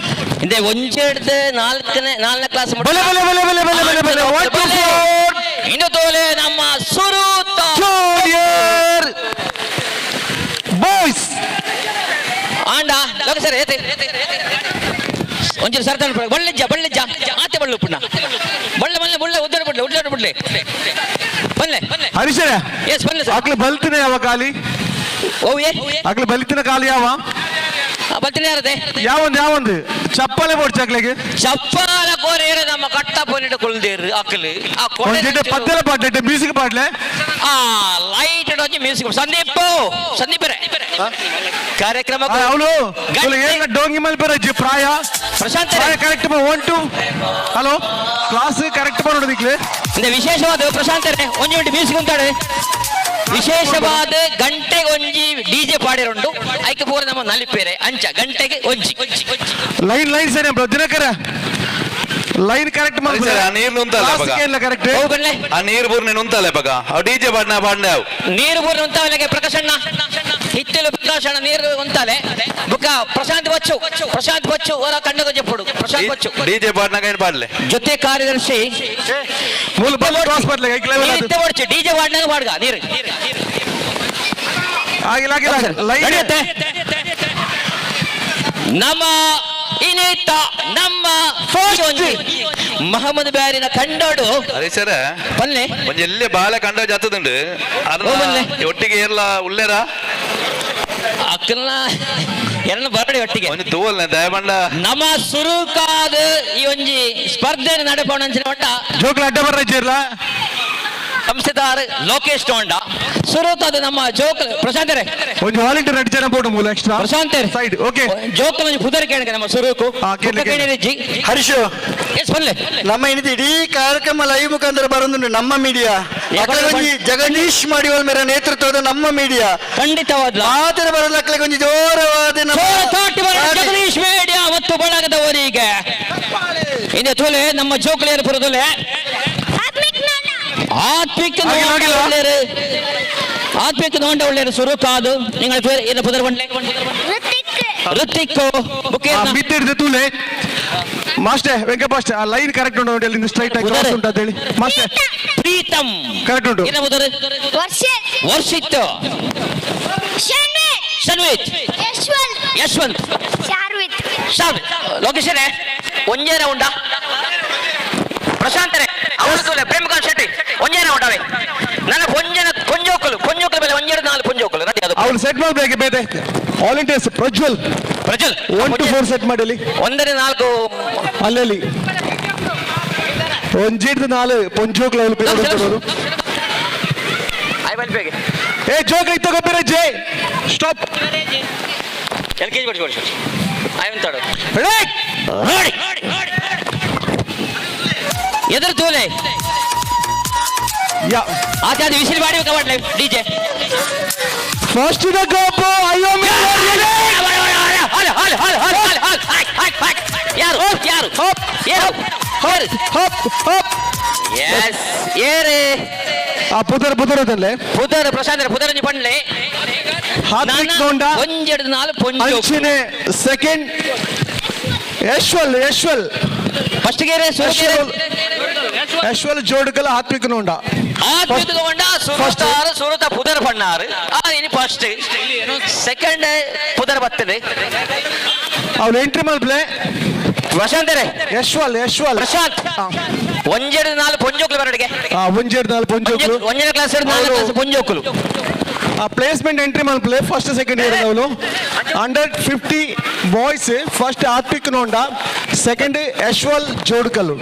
ಇಂದೇ ಒಂಜೆಡ್ದು ನಾಲ್ಕನೇ ನಾಲ್ಕನೇ ಕ್ಲಾಸ್ ಬಲೆ ಬಲೆ ಬಲೆ ಬಲೆ ಬಲೆ ಬಲೆ ಬಲೆ 1 2 4 ಇನ್ನು ತೋಲೆ ನಮ್ಮ ಸುರೂತ ಜೂನಿಯರ್ ಬಾಯ್ಸ್ ಆಂಡ ಲೋಕ ಸರ್ ಏತೆ ಒಂಚೂರು ಸರ್ತಾನ ಬಳ್ಳಿಜ್ಜ ಬಳ್ಳಿಜ್ಜ ಆತೆ ಬಳ್ಳು ಪುಣ್ಣ ಬಳ್ಳ ಮಲ್ಲೆ ಬುಳ್ಳ ಉದ್ದರ ಬಿಡ್ಲೆ ಉದ್ದರ ಬಿಡ್ಲೆ ಬಲ್ಲೆ ಹರೀಶರ ಎಸ್ ಬಲ್ಲೆ ಸರ್ ಅಕ್ಲೆ ಬಲ್ತಿನ ಯಾವ ಖಾಲಿ ಓ ಏ ಅಕ್ಲೆ ಬಲ್ತಿನ ಖಾಲಿ ಯಾವ ಬಲ್ತಿನ ಯಾರದೆ ಯಾವೊಂದು ಯಾವೊಂದು ಚಪ್ಪಾಳೆ ಬೋಡ್ಚ ಅಕ್ಲೆಗೆ ಚಪ್ಪಾಲ ಕೋರೇರು ನಮ್ಮ ಕಟ್ಟ ಪೊನ್ನಿಟ ಕುಳ್ದೇರು ಅಕ್ಲು ಆ ಒಂಜೆಡ್ಡೆ ಪದ್ದೆಲ ಪಾಡ್ಲೆ ಮ್ಯೂಸಿಕ್ ಪಾಡ್ಲೆ ಆ ಲೈಟ್ ಒಂಜಿ ಮ್ಯೂಸಿಕ್ ಸಂದೀಪ್ ಸಂದೀಪ್ ಕಾರ್ಯಕ್ರಮ ಅವಳು ಏನ ಡೋಂಗಿ ಮಲ್ಪೆರಜ್ಜಿ ಪ್ರಾಯ Prashanth correct 1 2 hello class correct ಮಾಡೋದಿಕ್ಲೆ ಅಂದ್ರೆ ವಿಶೇಷವಾದ ಪ್ರಶಾಂತ್ ಒಂಜಿ ಒಂಜಿ ಮ್ಯೂಸಿಕ್ ಅಂತಾಳೆ ವಿಶೇಷವಾದ ಗಂಟೆಗೆ ಒಂಜಿ ಡಿಜೆ ಪಾಡಿರುಂಡು ಐಕೆ ಪೂರ ನಮ್ಮ ನಲಿಪೇರೆ ಅಂಚ ಗಂಟೆಗೆ ಒಂಜಿ ಲೈನ್ ಲೈನ್ ಸರಿ ದಿನಕರ ಲೈನ್ ಕರೆಕ್ಟ್ ಸರ್, ಆ ನೀರು ನುಂತಲ್ಲ ಬಗ. ಕರೆಕ್ಟ್ ಆ ನೀರು ಬೂರ್ನೆ ನುಂತಲ್ಲ ಬಗ ಅವು ಡಿಜೆ ಪಾಡ್ನ ಪಾಡ್ನೆ ಅವು ನೀರು ಬೂರ್ನೆ ಉಂತಾವಲೆಗೆ ಪ್ರಕಾಶಣ್ಣ ಹಿತ್ತಲು ಪ್ರಕಾಶಣ್ಣ ನೀರು ಉಂತಾಲೆ ಬುಕ್ಕ ಪ್ರಶಾಂತ್ ಬಚ್ಚು ಪ್ರಶಾಂತ್ ಬಚ್ಚು ಅವರ ಕಣ್ಣಗ ಜಪ್ಪುಡು ಪ್ರಶಾಂತ್ ಬಚ್ಚು ಡಿಜೆ ಪಾಡ್ನಾಗ ಏನು ಪಾಡ್ಲೆ ಜೊತೆ ಕಾರ್ಯದರ್ಶಿ ಮೂಲ ಕ್ರಾಸ್ ಬರ್ಲೆ ಡಿಜೆ ವಾರ್ಡ್ನಾಗ ವಾಡ್ಗ ನೀರು ಆಗಿಲ್ಲ ಆಗಿಲ್ಲ ಲೈನ್ ನಡೆಯುತ್ತೆ ನಮ್ಮ ಇನೇತ ನಮ್ಮ ಮಹಮ್ಮದ್ ಬ್ಯಾರಿನ ಕಂಡೋಡು ಹರೀಶರ ಬನ್ನಿ ಒಂಜಿ ಎಲ್ಲಿ ಬಾಳೆ ಕಂಡ ಜಾತದುಂಡು ಓ, ಬನ್ನಿ. ಒಟ್ಟಿಗೆ ಏರ್ಲ ಉಲ್ಲೇರ ಅಕ್ಕಲ್ನ ಎರಡು ಬರಡಿ ಒಟ್ಟಿಗೆ ಒಂಜಿ ತೂವಲ್ನೆ ದಯಮಂಡ ನಮ್ಮ ಸುರುಕಾದ ಈ ಒಂಜಿ ಸ್ಪರ್ಧೆ ನಡೆಪೋಣ ಅಂಚಿನ ಒಟ್ಟ ಜೋಕ್ಲ ಅಡ್ಡ ಬರ್ರ ಜೇರ್ಲ ಸಂಸ್ಥೆದಾರ ಲೋಕೇಶ್ ಟೋಂಡ ಸುರುಕಾದ ನಮ್ಮ ಜೋಕ್ ಪ್ರಶಾಂತರೇ ಒಂಜಿ ವಾಲಂಟಿಯರ್ ಎರಡು ಜನ ಬೋರ್ಡ್ ಮೂಲ ಎಕ್ಸ್ಟ್ರಾ ಪ್ರಶಾಂತರೇ ಸೈಡ್ ಓಕೆ ಜೋಕಲ್ ಒಂಜಿ ಪುದರ್ ಕೇಳಿಕೆ ನಮ್ಮ ಸುರುಕು ಕೇಳಿ, ಕೇಳಿ. ಕೇಳಿರಿಜ್ಜಿ ಹರೀಶ್ ಎಸ್ ಬಲ್ಲೆ. ನಮ್ಮ ಏನಿದೆ ಇಡೀ ಕಾರ್ಯಕ್ರಮ ಲೈವ್ ಮುಖಾಂತರ ಬರೋದುಂಟು ನಮ್ಮ ಮೀಡಿಯಾ. ಅಕ್ಕಳಿಗೊಂಜಿ ಜಗದೀಶ್ ಮಾಡಿವಲ್ ಮೇರ ನೇತೃತ್ವದ ನಮ್ಮ ಮೀಡಿಯಾ. ಖಂಡಿತವಾದ ಮಾತ್ರ ಬರೋದು ಅಕ್ಕಳಿಗೊಂಜಿ ಜೋರವಾದ ನಮ್ಮ ಜಗದೀಶ್ ಮೀಡಿಯಾ ಮತ್ತು ಬಳಗದವರಿಗೆ. ಇನ್ನು ತೋಲೆ ನಮ್ಮ ಜೋಕುಲೇರು ಪುರದೊಲೆ ಆತ್ಮಿಕ ಒಳ್ಳೆಯರು, ಆತ್ಮಿಕ ನೋಂಡ ಒಳ್ಳೆಯರು ಸುರುಕಾದು ನಿಂಗಳ പേര് ಏನು ಪುದರ್ ಬಂಡ್ಲೆ? ಋತಿಕ್. ಮಿತ್ತಿಡ್ದು ತೂಲೆ ಮಾಸ್ಟರ್, ವೆಂಕಪ್ಪ ಮಾಸ್ಟರ್, ಆ ಲೈನ್ ಕರೆಕ್ಟ್ ಉಂಟು ನೋಡಿ, ಅಲ್ಲಿಂದ ಸ್ಟ್ರೈಟ್ ಆಗಿ ಕ್ರಾಸ್ ಉಂಟು ಅಂತ ಹೇಳಿ ಮಾಸ್ಟರ್. ಪ್ರೀತಮ್. ಕರೆಕ್ಟ್ ಉಂಟು. ಏನು ಪುದರ್? ವರ್ಷಿತ್. ಶನ್ವಿತ್. ಯಶವಂತ್. ಶಾರ್ವಿತ್. ಶಾರ್ವಿತ್. ಲೋಕೇಶರೇ, ಒಂಜೇನ ಉಂಡಾ? ಪ್ರಶಾಂತರೇ, ಅವಳು ತೂಲೆ ಪ್ರೇಮಕಾಂತ್ ಶೆಟ್ಟಿ ಒಂಜೇನ ಉಂಡಾವೆ. ನನ್ನ ಒಂಜನ ಪೊಂಜೋಕಲು, ಪೊಂಜೋಕಲು ಮೇಲೆ ಒಂಜೆರಡು ನಾಲ್ಕು ಪೊಂಜೋಕಲು ರೆಡಿ ಅದು. ಅವಳು ಸೆಟ್ ಮಾಡ್ಬೇಕು ಬೇತೆ. Volunteers Prajwal. Prajwal. 1 to 4 set ಮಾಡಿ ಅಲ್ಲಿ. ಒಂದನೇ ನಾಲ್ಕು. ಅಲ್ಲಿ ಒಂಜಿಡ್ದು ನಾಲ್ ಪೊಂಜೋಕ್ಲು ಅವಳು ಬೇರೆ. ಏ ಜೋಕ್ ಇತ್ತ ಗೊಬ್ಬರ ಜೆ ಸ್ಟಾಪ್. ಎಲ್ ಕೆಜಿ ಕೊಡಿ ಕೊಡಿ ಆಯ್ತು. ರೆಡಿ. ಎದುರು ತೂಲೆ. ಯಾ. ಆಚೆ ಅದು ವಿಸಿಲ್ ಮಾಡಿ ಕಬಡ್ಲೆ ಡಿಜೆ. ಫಸ್ಟ್ the ಗೊಬ್ಬ ಅಯ್ಯೋ. ಯಾರು ಯಾರು ಯಾರು? ಹಪ್ ಹಪ್. ಎಸ್, ಏರೇ? ಆ ಪುದರ್ ಪುದರ್ ಅದಲ್ಲೇ. ಪುದರ್ ಪ್ರಶಾಂತ್ ಪುದರ್ ಪಂಡ್ಲೆ. ಹಾರ್ದಿಕ್ ನೋಂಡ. ಒಂಜೆರಡು ನಾಲ್ಕು ಪೊಂಜು. ಅಂಚಿನೆ ಸೆಕೆಂಡ್ ಯಶ್ವಲ್. ಯಶ್ವಲ್ ಫಸ್ಟ್ ಗೇರೆ. ಯಶ್ವಲ್ ಜೋಡುಕಲ ಆತ್ಮಿಕ ನೋಂಡ. ಆತ್ಮಿಕ ನೋಂಡ ಸುರುತಾರ ಸುರುತ ಪುದರ್ ಪಣ್ಣಾರು. ಆ ಇನಿ ಫಸ್ಟ್ ಸೆಕೆಂಡ್ ಪುದರ್ ಬರ್ತದೆ. ಅವಳು ಎಂಟ್ರಿ ಮಲ್ಪ್ಲೆ. ಪ್ರಶಾಂತರೇ. ಯಶ್ವಲ್ ಯಶ್ವಲ್. ಪ್ರಶಾಂತ್, ಒಂಜೆರಡು ನಾಲ್ಕು ಪೊಂಜೋಕ್ಲು ಬರಡಿಗೆ. ಒಂಜೆರಡು ನಾಲ್ಕು ಪೊಂಜೋಕ್ಲು. ಒಂಜನೇ ಕ್ಲಾಸ್ ನಾಲ್ಕು ಕ್ಲಾಸ್ ಪೊಂಜೋಕ್ಲು. ಆ ಪ್ಲೇಸ್ಮೆಂಟ್ ಎಂಟ್ರಿ ಮಲ್ಪ್ಲೆ. ಫಸ್ಟ್ ಸೆಕೆಂಡ್ ಇಯರ್ ಅವಳು. 150 ಬಾಯ್ಸ್ ಫಸ್ಟ್ ಆತ್ಮಿಕ್ ನೋಂಡ, ಸೆಕೆಂಡ್ ಯಶ್ವಲ್ ಜೋಡ್ಕಲ್ಲು.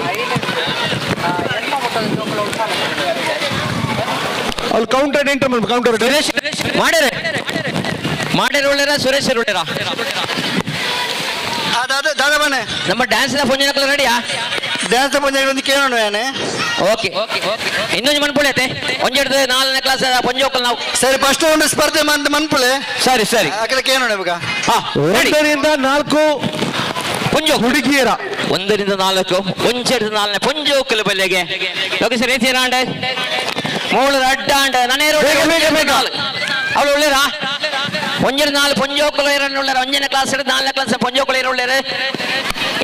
ಅವ್ಳು ಕೌಂಟರ್ ಎಂಟ್ರಿ ಮಲ್ಪ ಕೌಂಟರ್. ಮಾಡ್ಯಾರ ಮಾಡ್ಯಾರ ಒಳ್ಳೇರ ಸುರೇಶ್ ಒಳ್ಳೇರ. ದಾದಾ ದಾದಾ ಬನ್ನೆ. ನಮ್ಮ ಡ್ಯಾನ್ಸ್ ಪೊಂಜನಕ್ಲ ರೆಡಿಯಾ? ಡ್ಯಾನ್ಸ್ ಪೊಂಜನ ಒಂದು ಕೇಳೋಣ ಯಾನೆ. ಓಕೆ, ಇನ್ನೊಂದು ಮನ್ಪುಳೆ ಐತೆ. ಒಂಜೆರಡು ನಾಲ್ಕನೇ ಕ್ಲಾಸ್ ಪೊಂಜೋಕಲ್ ನಾವು. ಸರಿ, ಫಸ್ಟ್ ಒಂದು ಸ್ಪರ್ಧೆ ಮಂತ್ ಮನ್ಪುಳೆ. ಸರಿ ಸರಿ. ಆ ಕಡೆ ಕೇಳೋಣ ಇವಾಗ. ಒಂದರಿಂದ ನಾಲ್ಕು ಪೊಂಜೋ ಹುಡುಗಿಯರ. ಒಂದರಿಂದ ನಾಲ್ಕು, ಒಂಜೆರಡು ನಾಲ್ಕನೇ ಪೊಂಜೋಕಲ್ ಬಲ್ಲೆಗೆ. Okay sir, ಏತೀರಾಂಡೆ ಮೂಳು ಅಡ್ಡಾಂಡ ನನೇ. ಬೇಗ, ಬೇಗ, ಬೇಗ. ಅವಳು ಒಳ್ಳೇರಾ? ಒಂಜೆರಡು ನಾಲ್ಕು ಪೊಂಜೋಕುಲು ಏರನ್ನು ಉಳ್ಳೇರ. ಒಂಜನೇ ಕ್ಲಾಸ್ ನಾಲ್ಕನೇ ಕ್ಲಾಸ್ ಪೊಂಜೋಕುಲು ಏರು ಉಳ್ಳೇರೆ,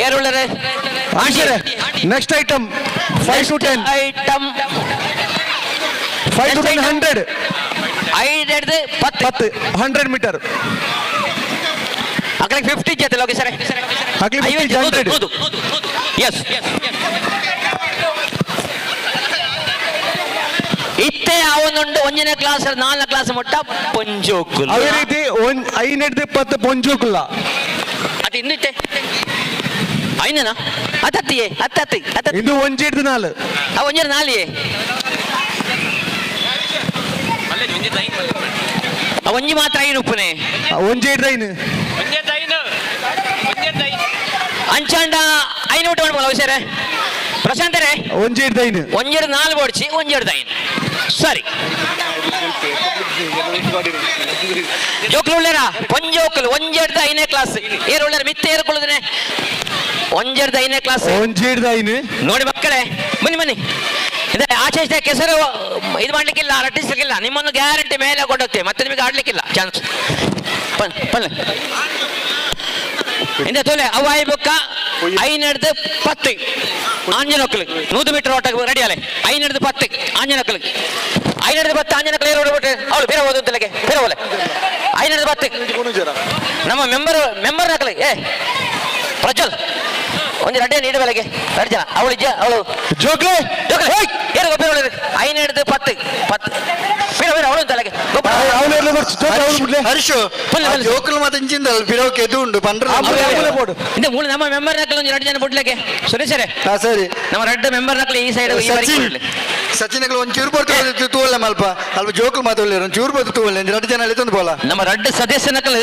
ಏರು ಉಳ್ಳೇರೆ. Next item 5 to 10. Item 5 to 10 100. ಐದು ಹಿಡ್ದು ಪತ್ತು. ಪತ್ತು 100 ಮೀಟರ್. ಅಕಡೆ 50 ಜೊತೆ ಲೋಕೇಶ್ ಸರ್. ಅಕಡೆ 50, 100. ಎಸ್, ಇತ್ತೆ ಅವನುಂಡು ಒಂಜನೇ ಕ್ಲಾಸ್ ನಾಲ್ಕನೇ ಕ್ಲಾಸ್ ಮುಟ್ಟ ಪೊಂಜೋಕುಲು. ಅದೇ ರೀತಿ ಒಂದ್ ಐನೆಡ್ದು ಪತ್ತು ಪೊಂಜೋಕುಲ್ಲ. ಅದು ಇನ್ನಿತ್ತೆ ಐನನಾ ಹತ್ತತ್ತಿಯೇ ಹತ್ತತ್ತಿ ಹತ್ತತ್ತಿ. ಇದು ಒಂಜಿಡ್ದು ನಾಲ್. ಆ ಒಂಜರ ನಾಲಿಯೇ. ಆ ಒಂಜಿ ಮಾತ್ರ ಐನು ಉಪ್ಪುನೆ. ಒಂಜಿಡ್ದು ಐನು. ಅಂಚಾಂಡ ಐನು ಊಟ ಮಾಡ್ಬೋಲ್ಲ ಹುಷಾರೆ ಪ್ರಶಾಂತರೇ. ಒಂಜಿಡ್ದು ಐನು. ಒಂಜೆರಡು ನಾಲ್ ಬೋಡ್ಚಿ, ಒಂಜೆರಡು ಐನು. ಸರಿ ಜೋಕ್ಲು ಉಳ್ಳೇರಾ? ಪೊಂಜೋಕ್ಲು ಒಂಜೆರಡು ಐದನೇ ಕ್ಲಾಸ್ ಏರು ಉಳ್ಳೇರ? ಮಿತ್ತೆ ಏರ್ಕೊಳ್ಳುದನೆ ಒಂಜೆರಡು ಐದನೇ ಕ್ಲಾಸ್. ಒಂಜಿಡ್ದು ಐನು. ನೋಡಿ ಮಕ್ಕಳೇ, ಬನ್ನಿ ಬನ್ನಿ. ಇದೆ ಆಚೆ ಈಚೆ ಕೆಸರು ಇದು ಮಾಡ್ಲಿಕ್ಕಿಲ್ಲ, ರಟ್ಟಿಸ್ಲಿಕ್ಕಿಲ್ಲ. ನಿಮ್ಮನ್ನು ಗ್ಯಾರಂಟಿ ಮೇಲೆ ಕೊಂಡೋಗ್ತೇವೆ, ಮತ್ತೆ ನಿಮಗೆ ಆಡ್ಲಿಕ್ಕಿಲ್ಲ ಚಾನ್ಸ್. ಬನ್ನಿ ಹಿಂದೆ ತೋಲೆ. ಅವು ಆಯಿ ಬೊಕ್ಕ ಐನೆಡ್ದು ಪತ್ತು ಆಂಜನೊಕ್ಕಲು 100 ಮೀಟರ್ ಓಟ ರೆಡಿ ಅಲೆ. ಐನೆಡ್ದು ಪತ್ತು ಆಂಜನೊಕ್ಕಲು, ಐನೆಡ್ದು ಪತ್ತು ಆಂಜನೊಕ್ಕಲು ಏರು ಬಿಟ್ಟು ಅವಳು ಬೇರೆ ಹೋದ ಅಂತಲಗೆ ಬೇರೆ ಹೋಲೆ. ಐನೆಡ್ದು ಪತ್ತು ನಮ್ಮ ಮೆಂಬರ್ ಮೆಂಬರ್ ನಕಲಿ. ಏ ಪ್ರಜ್ವಲ್, ಒಂದು ರಡ್ಡೆ ನೀಡು ಬೆಲೆಗೆ ಎರಡು ಜನ. ಅವಳು ಇಜ್ಜ ಅವಳು. ಜೋಕ್ಲೆ. ಜೋಕ್ಲೆ ಏರು ಗೊಬ್ಬರ ಒಳ್ಳೆದು. ಐನೆಡ್ದು ಪತ್ತು ಪತ್ತು ಬೇರೆ ಬೇರೆ ಅವಳು ಅಂತಲಗೆ ಗೊಬ್ಬರ. ಹರ್ಷು ಜೋಕುಲು ಮತ್ತೆ ಇಂಚಿಂದ ಪಿರೋಕೆ ಎದ್ದು ಉಂಟು ಪಂಡ್ರ. ಇಂದ ಮೂಳು ನಮ್ಮ ಮೆಂಬರ್ ನಕಲು ಒಂದು ಎರಡು ಜನ ಬಿಡ್ಲಿಕ್ಕೆ ಸುರೇಶರೇ. ಹಾ ಸರಿ. ನಮ್ಮ ರೆಡ್ ಮೆಂಬರ್ ನಕಲು ಈ ಸೈಡ್. ಸಚಿನ್ ಸಚಿನ್ ಒಂದ್ ಚೂರು ಬರ್ತದೆ ತೂವಲ್ಲ ಮಲ್ಪ ಅಲ್ಪ ಜೋಕುಲು ಮಾತು ಒಂದ್ ಚೂರು ಬರ್ತದೆ ತೂವಲ್ಲ ಎರಡು ಜನ ಅಲ್ಲಿ ತಂದು ಬೋಲ. ನಮ್ಮ ರಡ್ಡು ಸದಸ್ಯ ನಕಲು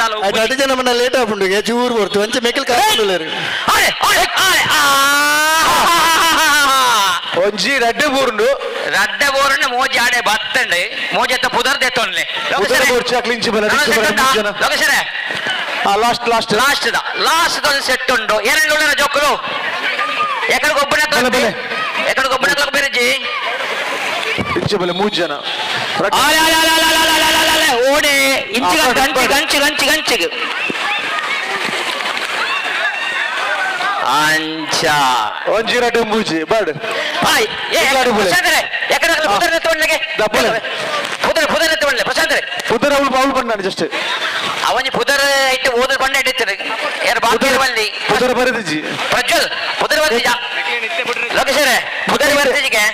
ದಾಲ ಅಡ್ಡ ಜನ ಮನ್ನ ಲೇಟ್ ಆಪುಂಡು ಚೂರು ಬರ್ತು ಅಂಚೆ ಮೇಕಲ್ ಕಾಪುಂಡುಲ್ಲೇರು. ಆರೆ ಆರೆ ಆರೆ ಆ ಒಂಜಿ ರಡ್ಡೆ ಬೂರುಂಡು. ರಡ್ಡೆ ಬೋರುಂಡು, ಮೋಜಿ ಆಡೆ ಬತ್ತಂಡೆ, ಮೋಜಿ ಅತ್ತ ಪುದರ್ ದೆತ್ತೊನ್ಲೆ. ಪುದರ್ ಬೋರ್ಚಿ ಅಕ್ಲು ಇಂಚಿ ಬಲ, ಇಂಚಿ ಬಲ, ಮೂಜಿ ಜನ. ಲೋಕೇಶರೇ. Last last last the last ಒಂದು ಸೆಟ್ ಉಂಡು. ಎರಡು ಉಳ್ಳರ ಜೋಕುಲು ಎಕಡೆ ಗೊಬ್ಬರ ಬಲೆ, ಬಲೆ. ಎಕಡೆ ಗೊಬ್ಬರ ಬೇರೆಜಿ. ಇಂಚಿ ಬಲೆ ಮೂಜಿ ಜನ. ಆಲೆ, ಆಲೆ, ಆಲೆ, ಆಲೆ, ಆಲೆ, ಆಲೆ, ಆಲೆ, ಆಲೆ, ಓಡೆ ಇಂಚಿಗ. ಆ, ಗಂಚಿ ಗಂಚಿ ಗಂಚಿ ಗಂಚಿಗೆ ಅಂಚ. ಒಂಜಿ ರಡ್ಡೆ ಮೂಜಿ ಬಾಡ್. ಆಯ್, ಏ, ಇಲ್ಲಾಡಿ ಬಲೆ. ಪ್ರಶಾಂತರೇ, ಎಕಡೆ ಪುದರ್ ಎತ್ತೊಂಡ್ಲೆಗೆ. ದಪ್ಪಲೆ. ಪುದರ್ ಪುದರ್ ಎತ್ತೊಂಡ್ಲೆ ಪ್ರಶಾಂತರೇ. ಪುದರ್ ಅವಳು ಅವಳು ಬಂದಾನೆ ಜಸ್ಟ್. ಅವನಿ ಪುದರ್ ಇಟ್ಟು ಓದಲ್ ಬಂಡ ಇಟ್ಟಿತ್ತು ಯಾರು ಬಾಕಿ ಬಲ್ಲಿ. ಪುದರ್ ಬರೆದಿಜ್ಜಿ. ಪ್ರಜ್ವಲ್ ಪುದರ್ ಬರ್ತಿಜ ಲೋಕೇಶ್ವರೇ, ಪುದರ್ ಬರ್ತಿಜಿಗೆ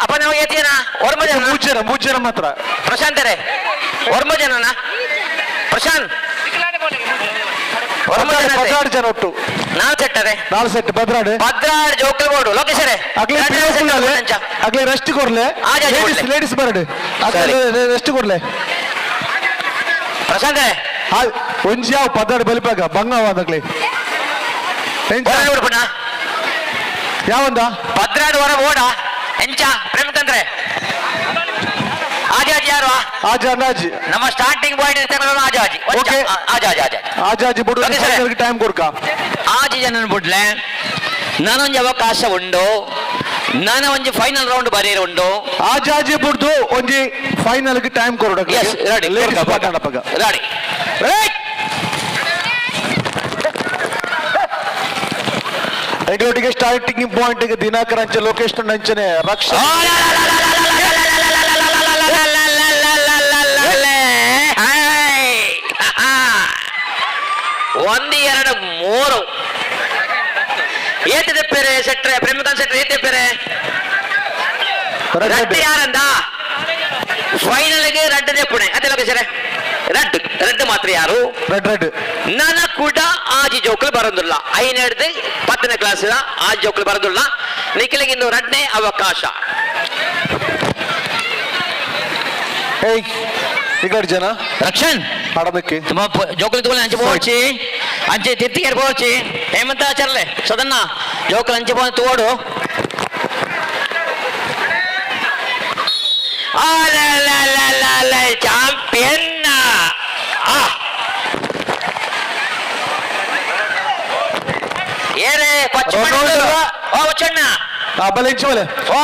ಅಪ್ಪ ನಾವು ಏತಿಯನ ಒರ್ಮ ಜನ. ಮೂಜಿ ಜನ, ಮೂಜಿ ಜನ ಮಾತ್ರ. ಪ್ರಶಾಂತರೇ, ಒರ್ಮ ಜನನ ಪ್ರಶಾಂತ್, ಒರ್ಮ ಜನ. 16 ಜನ ಒಟ್ಟು. ನಾಲ್ ಸೆಟ್ ಅದೇ. ನಾಲ್ ಸೆಟ್ ಬದ್ರಾಡ್. ಪದ್ರಾಡ್ ಜೋಕಲ್ ಬೋರ್ಡು ಲೋಕೇಶ್ವರೇ. ಅಗ್ಲೆ ಅಗ್ಲೆ ರೆಸ್ಟ್ ಕೊಡ್ಲೆ. ಆಜ್ ಆಜ್ ಲೇಡೀಸ್ ಕೊಡ್ಲೆ. ಲೇಡೀಸ್ ಬರಡು. ಸರಿ. ರೆಸ್ಟ್ ಕೊಡ್ಲೆ. ಪ್ರಶಾಂತರೇ. ಒಂಜಿ ಯಾವ ಪದ್ದಾಡು ಬಲಿಪಾಗ ಬಂಗವಾದಗ್ಲೆ. ನೋಡ್ಪಣ್ಣ. ಯಾವಂದ? ಪದ್ರಾಡ್ ವರ ಓಡ ಎಂಚ ಪ್ರೇಮತಂದ್ರೆ ಆಜಾಜಿ ಯಾರು? ಆಜ ಅಂದಾಜಿ. ನಮ್ಮ ಸ್ಟಾರ್ಟಿಂಗ್ ಪಾಯಿಂಟ್ ಆಜಾಜಿ. Okay. ಆಜಾಜಿ ಆಜಾಜಿ. ಆಜಾಜಿ ಬುಡು. Okay, sir. Time ಕೊಡ್ಕ. ಆಜಿ ಜನ ಬುಡ್ಲೆ, ನಾನೊಂಜಿ ಅವಕಾಶ ಉಂಡು, ನಾನು ಒಂಜಿ ಫೈನಲ್ ರೌಂಡ್ ಬರೀರ್ ಉಂಡು. ಆಜಾಜಿ ಬುಡ್ದು ಒಂಜಿ ಫೈನಲ್ ಗೆ ಟೈಮ್ ಕೊರಡು. Yes, ready. ಲೇಡೀಸ್ ಪಾಠ. ರೆಡಿ. ಎಂಟೊಟ್ಟಿಗೆ ಸ್ಟಾರ್ಟಿಂಗ್ ಪಾಯಿಂಟ್ ಗೆ ದಿನಾಕರ್ ಅಂಚೆ ಲೋಕೇಶ್ ಅಂಚನೆ ರಕ್ಷಾ. ಒಂದು ಎರಡು ಮೂರು ಏತಿದೆ ಪೇರೆ ಸೆಟ್ರೆ ಪ್ರೇಮಕಾಂತ್ ಸೆಟ್ರೆ ಏತೆ ಪೇರೆ ರಡ್ಡು ಯಾರಂದ ಫೈನಲ್ ಗೆ ರಡ್ಡದೆ ಪುಣೆ ಅದೇ ಲೋಕೇಶ್ವರ ರಡ್ಡು ರಡ್ಡು ಮಾತ್ರ ಯಾರು? Red red. ನನ ಕೂಡ ಆಜಿ ಜೋಕುಲು ಬರೋದಿಲ್ಲ. ಐನೆಡ್ದು 10ನೇ ಕ್ಲಾಸ್ ಆಜಿ ಜೋಕುಲು ಬರೋದಿಲ್ಲ. ನಿಖಿಲಿಗೆ ಇನ್ನು ರಡ್ನೇ ಅವಕಾಶ. ಏಯ್ ಇಗಡ್ ಜನ. ರಕ್ಷಣ್ ಆಡೋದಕ್ಕೆ ತುಂಬ ಜೋಕುಲು ತಗೊಳ್ಳಿ ಅಂಚೆ ಪೋಚಿ ಅಂಚೆ ತಿತ್ತಿಗೆ ಪೋಚಿ ಹೇಮಂತ ಆಚರ್ಲೆ ಸದನ್ನ ಜೋಕುಲು ಅಂಚೆ ಪೋ ತೋಡು. ಚಾಂಪಿಯನ್. ಏರೇ ಪಚ್ಚ ಓ ಬಚ್ಚಣ್ಣ. ಬಲೆ ಇಂಚು ಬಲೆ. ಓ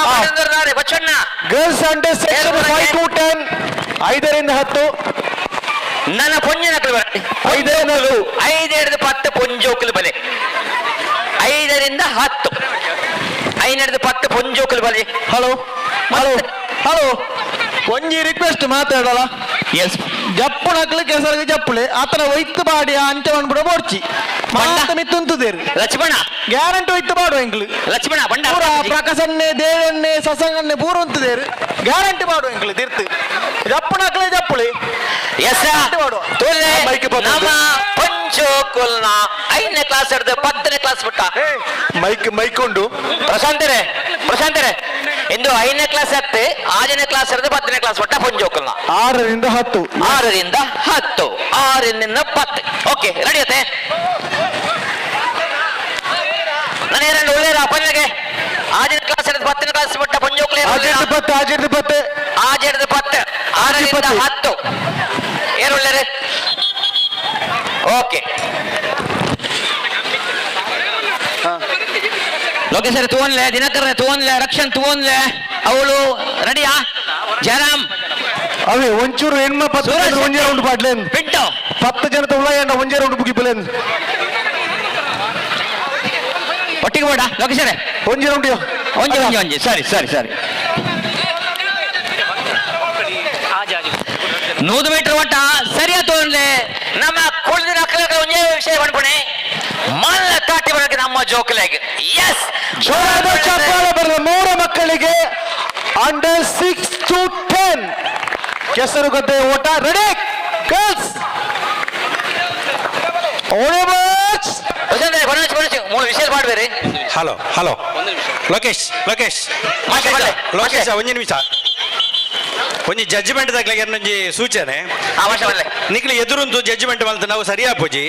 ಬಚ್ಚಣ್ಣ. ಗರ್ಲ್ಸ್ ಅಂಡರ್ ಸೆಕ್ಷನ್ 5 ಟು 10, 5ರಿಂದ 10. ನನ್ನ ಪೊಂಜನ ಐದರಿಂದ ಐದು ಹಿಡಿದು 10 ಪೊಂಜೋಕುಲು ಬಲೆ. 5ರಿಂದ 10, ಐದು ಹಿಡಿದು 10 ಪೊಂಜೋಕುಲು ಬಲೆ. ಹಲೋ ಹಲೋ ಹಲೋ, ಒಂಜಿ ರಿಕ್ವೆಸ್ಟ್ ಮಾತಾಡಲ್ಲ. ಎಸ್. ಜಪ್ಪುನಕ್ಲು ಕೆಸರಿಗೆ ಜಪ್ಪುಳೆ ಆತನ ಒಯ್ತು ಬಾಡಿ ಅಂಚೆ ಬಿಡ ಬೋಡ್ಚಿ ಮಾತ ಮಿತ್ತುಂತುದೇರು. ಲಕ್ಷ್ಮಣ. ಗ್ಯಾರಂಟಿ ಒಯ್ತು ಬಾಡು ಎಂಕ್ಲು. ಲಕ್ಷ್ಮಣ ಬಂಡ. ಪೂರ ಪ್ರಕಾಶನ್ನೇ ದೇವನ್ನೇ ಸಸಂಗನ್ನೇ ಪೂರ ಉಂತುದೇರು, ಗ್ಯಾರಂಟಿ ಮಾಡು ಎಂಕ್ಲು ತಿರ್ತು ಜಪ್ಪುನಕ್ಲೆ ಜಪ್ಪುಳೆ. ಎಸ್. ಗ್ಯಾರಂಟಿ ಮಾಡು. ನಮ್ಮ ಪಂಚೋಕುಲ್ನ 5ನೇ ಕ್ಲಾಸ್ ಹಿಡಿದು 10ನೇ ಕ್ಲಾಸ್ ಬಿಟ್ಟ. ಮೈಕ್ ಮೈಕ್ ಉಂಡು. ಪ್ರಶಾಂತರೇ ಪ್ರಶಾಂತರೇ, ಇಂದು 5ನೇ ಕ್ಲಾಸ್ ಹತ್ತು 6ನೇ ಕ್ಲಾಸ್ ಹಿಡಿದು 10ನೇ ಕ್ಲಾಸ್ ಬಿಟ್ಟ ಪಂಚೋಕುಲ್ನ. 6ರಿಂದ 10. 6ರಿಂದ 10, 6ರಿಂದ 10. ಓಕೆ, ರೆಡಿ ಆಯ್ತೆ. ನಾನು ಎರಡು ಒಳ್ಳೆಯ ಅಪ್ಪನಿಗೆ 6ನೇ ಕ್ಲಾಸ್ ಹಿಡಿದು 10ನೇ ಕ್ಲಾಸ್ ಬಿಟ್ಟ ಪಂಚೋಕುಲ. ಆಜೆಡ್ದು 10, ಆಜೆಡ್ದು 10. ಆಜೆಡ್ದು 10, 6ರಿಂದ 10. ಏನು ಒಳ್ಳೆಯರೆ? ಓಕೆ ಲೋಕೇಶ್ವರ ತೂವನ್ಲೆ, ದಿನಕರ ತೂವನ್ಲೆ, ರಕ್ಷಣ್ ತೂವನ್ಲೆ, ಅವಳು ರೆಡಿಯಾ? ಜಯರಾಮ್. ಅವೇ ಒಂಚೂರು ಹೆಣ್ಮ 10 ಜನ ಒಂಜೇ ರೌಂಡ್ ಪಾಡ್ಲೇನ್. ಪಿಂಟು. 10 ಜನದ ಉಳಾಯಂಡ ಒಂಜೇ ರೌಂಡ್ ಮುಗಿಪಲೇನ್. ಒಟ್ಟಿಗೆ ಬೇಡ ಲೋಕೇಶ್ವರ. ಒಂಜಿ ರೌಂಡ್. ಒಂಜಿ ಒಂಜಿ ಒಂಜಿ ಸರಿ ಸರಿ ಸರಿ. 100 ಮೀಟರ್ ಓಟ ಸರಿಯಾ ತೋನ್ಲೆ. ನಮ್ಮ ಕುಳಿದಿನ ಒಂದೇ ವಿಷಯ ಪಣ್ಪುಣೆ ಮಲ್ಲ ತಾಟಿ ಬರೋಕೆ ನಮ್ಮ ಜೋಕುಲೆಗ್. ಎಸ್. ಜೋರಾದ ಚಪ್ಪಾಳೆ ಬರಲು ಮೂರು ಮಕ್ಕಳಿಗೆ. ಅಂಡರ್ 6 ಟು 10 ಕೆಸರುಗದ್ದೆ ಓಟ ರೆಡಿ ಗರ್ಲ್ಸ್. ಮೂರು ವಿಷಯ ಮಾಡ್ಬೇರಿ. ಹಲೋ ಹಲೋ ಲೋಕೇಶ್ ಲೋಕೇಶ್ ಲೋಕೇಶ್, ಒಂಜಿ ನಿಮಿಷ. ಒಂಜಿ ಜಡ್ಜ್ಮೆಂಟ್ ದಾಕ್ಲೆಗ್ ಒಂಜಿ ಸೂಚನೆ. ನಿಕ್ಲು ಎದುರುಂತು ಜಡ್ಜ್ಮೆಂಟ್ ಮಲ್ತ ನಾವು ಸರಿಯಾಪುಜಿ.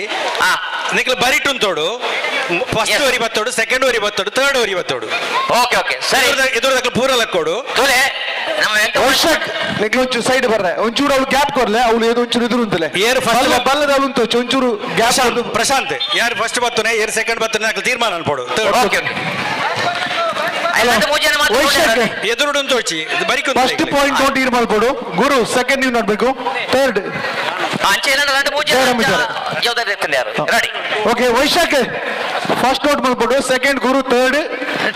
ನಿಕ್ಲು ಬರಿಟುಂತೋಡು, ಫಸ್ಟ್ ಒರಿ ಬತ್ತೋಡು, ಸೆಕೆಂಡ್ ಒರಿ ಬತ್ತೋಡು, ಥರ್ಡ್ ಒರಿ ಬತ್ತೋಡು. ಓಕೆ ಓಕೆ, ಸರಿ. ಎದುರು ಪೂರ ಲಕ್ಕೋಡು. ತೋಲೆ ನಮ್ಮ ವರ್ಷಕ್ ನಿಕ್ಲು ಒಂಚೂರು ಸೈಡ್ ಬರ್ರೆ, ಒಂಚೂರು ಅವ್ಳು ಗ್ಯಾಪ್ ಕೊರ್ಲೆ, ಅವ್ಳು ಏದು ಒಂಚೂರು ಎದುರು ಉಂತಲೆ. ಏರು first ಬಲ್ಲದ ಅವ್ಳು ಉಂಟು ಒಂಚೂರು ಗ್ಯಾಪ್. ಪ್ರಶಾಂತ್, ಯಾರು ಫಸ್ಟ್ ಬತ್ತುನೆ, ಯಾರು ಸೆಕೆಂಡ್ ಬತ್ತುನೆ ಅಕ್ಲು ತೀರ್ಮಾನ ಅನ್ಪೋಡು. ಓಕೆ. ಎದುರುಡು ಉಂತೋಚಿ ಬರಿಕು. ಫಸ್ಟ್ ಪಾಯಿಂಟ್ ನೋಡಿ ನೀರು ಮಾಡ್ಕೊಡು ಗುರು, ಸೆಕೆಂಡ್ ನೀವು ನೋಡ್ಬೇಕು, ಥರ್ಡ್ ಜವಾಬ್ದಾರಿ ಯಾರು ready. Okay, Vaishakh first note ಮಾಡ್ಕೊಡು, ಸೆಕೆಂಡ್ ಗುರು, ಥರ್ಡ್.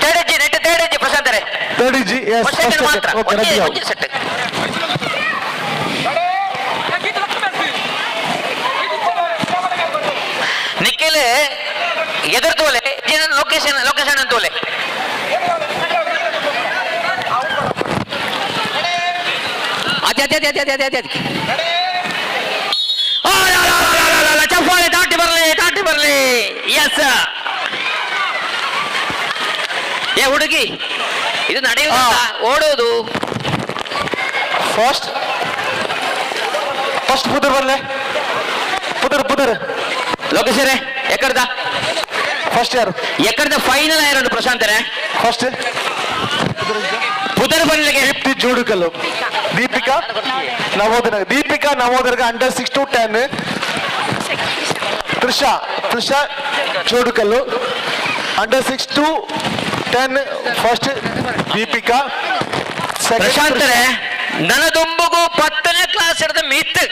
ಥರ್ಡ್ ಅಜ್ಜಿ ನೆಟ್, ಥರ್ಡ್ ಅಜ್ಜಿ ಪ್ರಶಾಂತ್ ರೇ. Third G S. ಸೆಕೆಂಡ್ ಮಾತ್ರ. ಓಕೆ. ಒಂಜಿ ಒಂಜಿ ಸೆಟ್. ನಿಖಿಲ್ ಎದುರು ತೋಲೆ, ಲೊಕೇಶನ್ ಲೊಕೇಶನ್ ಅಂತ ತೋಲೆ. ಅದೇ ಅದೇ ಅದೇ ಅದೇ ಅದೇ ಅದೇ ಅದೇ. ಚಪ್ಪಾಳೆ ದಾಟಿ ಬರಲಿ, ದಾಟಿ ಬರಲಿ. ಎಸ್. ಏ ಹುಡುಗಿ, ಇದು ನಡೆಯುವುದಿಲ್ಲ, ಓಡೋದು. ಫಸ್ಟ್ ಫಸ್ಟ್ ಪುದರ್ ಬರ್ಲೆ, ಪುದರ್ ಪುದರ್. ಲೋಕೇಶ್ವರೇ, ಎಕ್ಕಡ್ದ? ಫಸ್ಟ್ ಯಾರು? ಎಕ್ಕಡ್ದ ಫೈನಲ್ ಆಯಿರೋಡು ಪ್ರಶಾಂತರೇ? ಫಸ್ಟ್ ಪುದರ್ ಬರ್ಲಿಕ್ಕೆ. ದೀಪ್ತಿ ಜೋಡುಕಲ್ಲು, ದೀಪಿಕಾ ನವೋದಯ, ದೀಪಿಕಾ ನವೋದರ್ಗ under 6 to 10, Trisha, Trisha Jodukallu under 6 to 10, first Deepika, second ಪ್ರಶಾಂತರೇ, ನನದೊಂಬುಗು 10ನೇ class ಹಿಡಿದ ಮಿತ್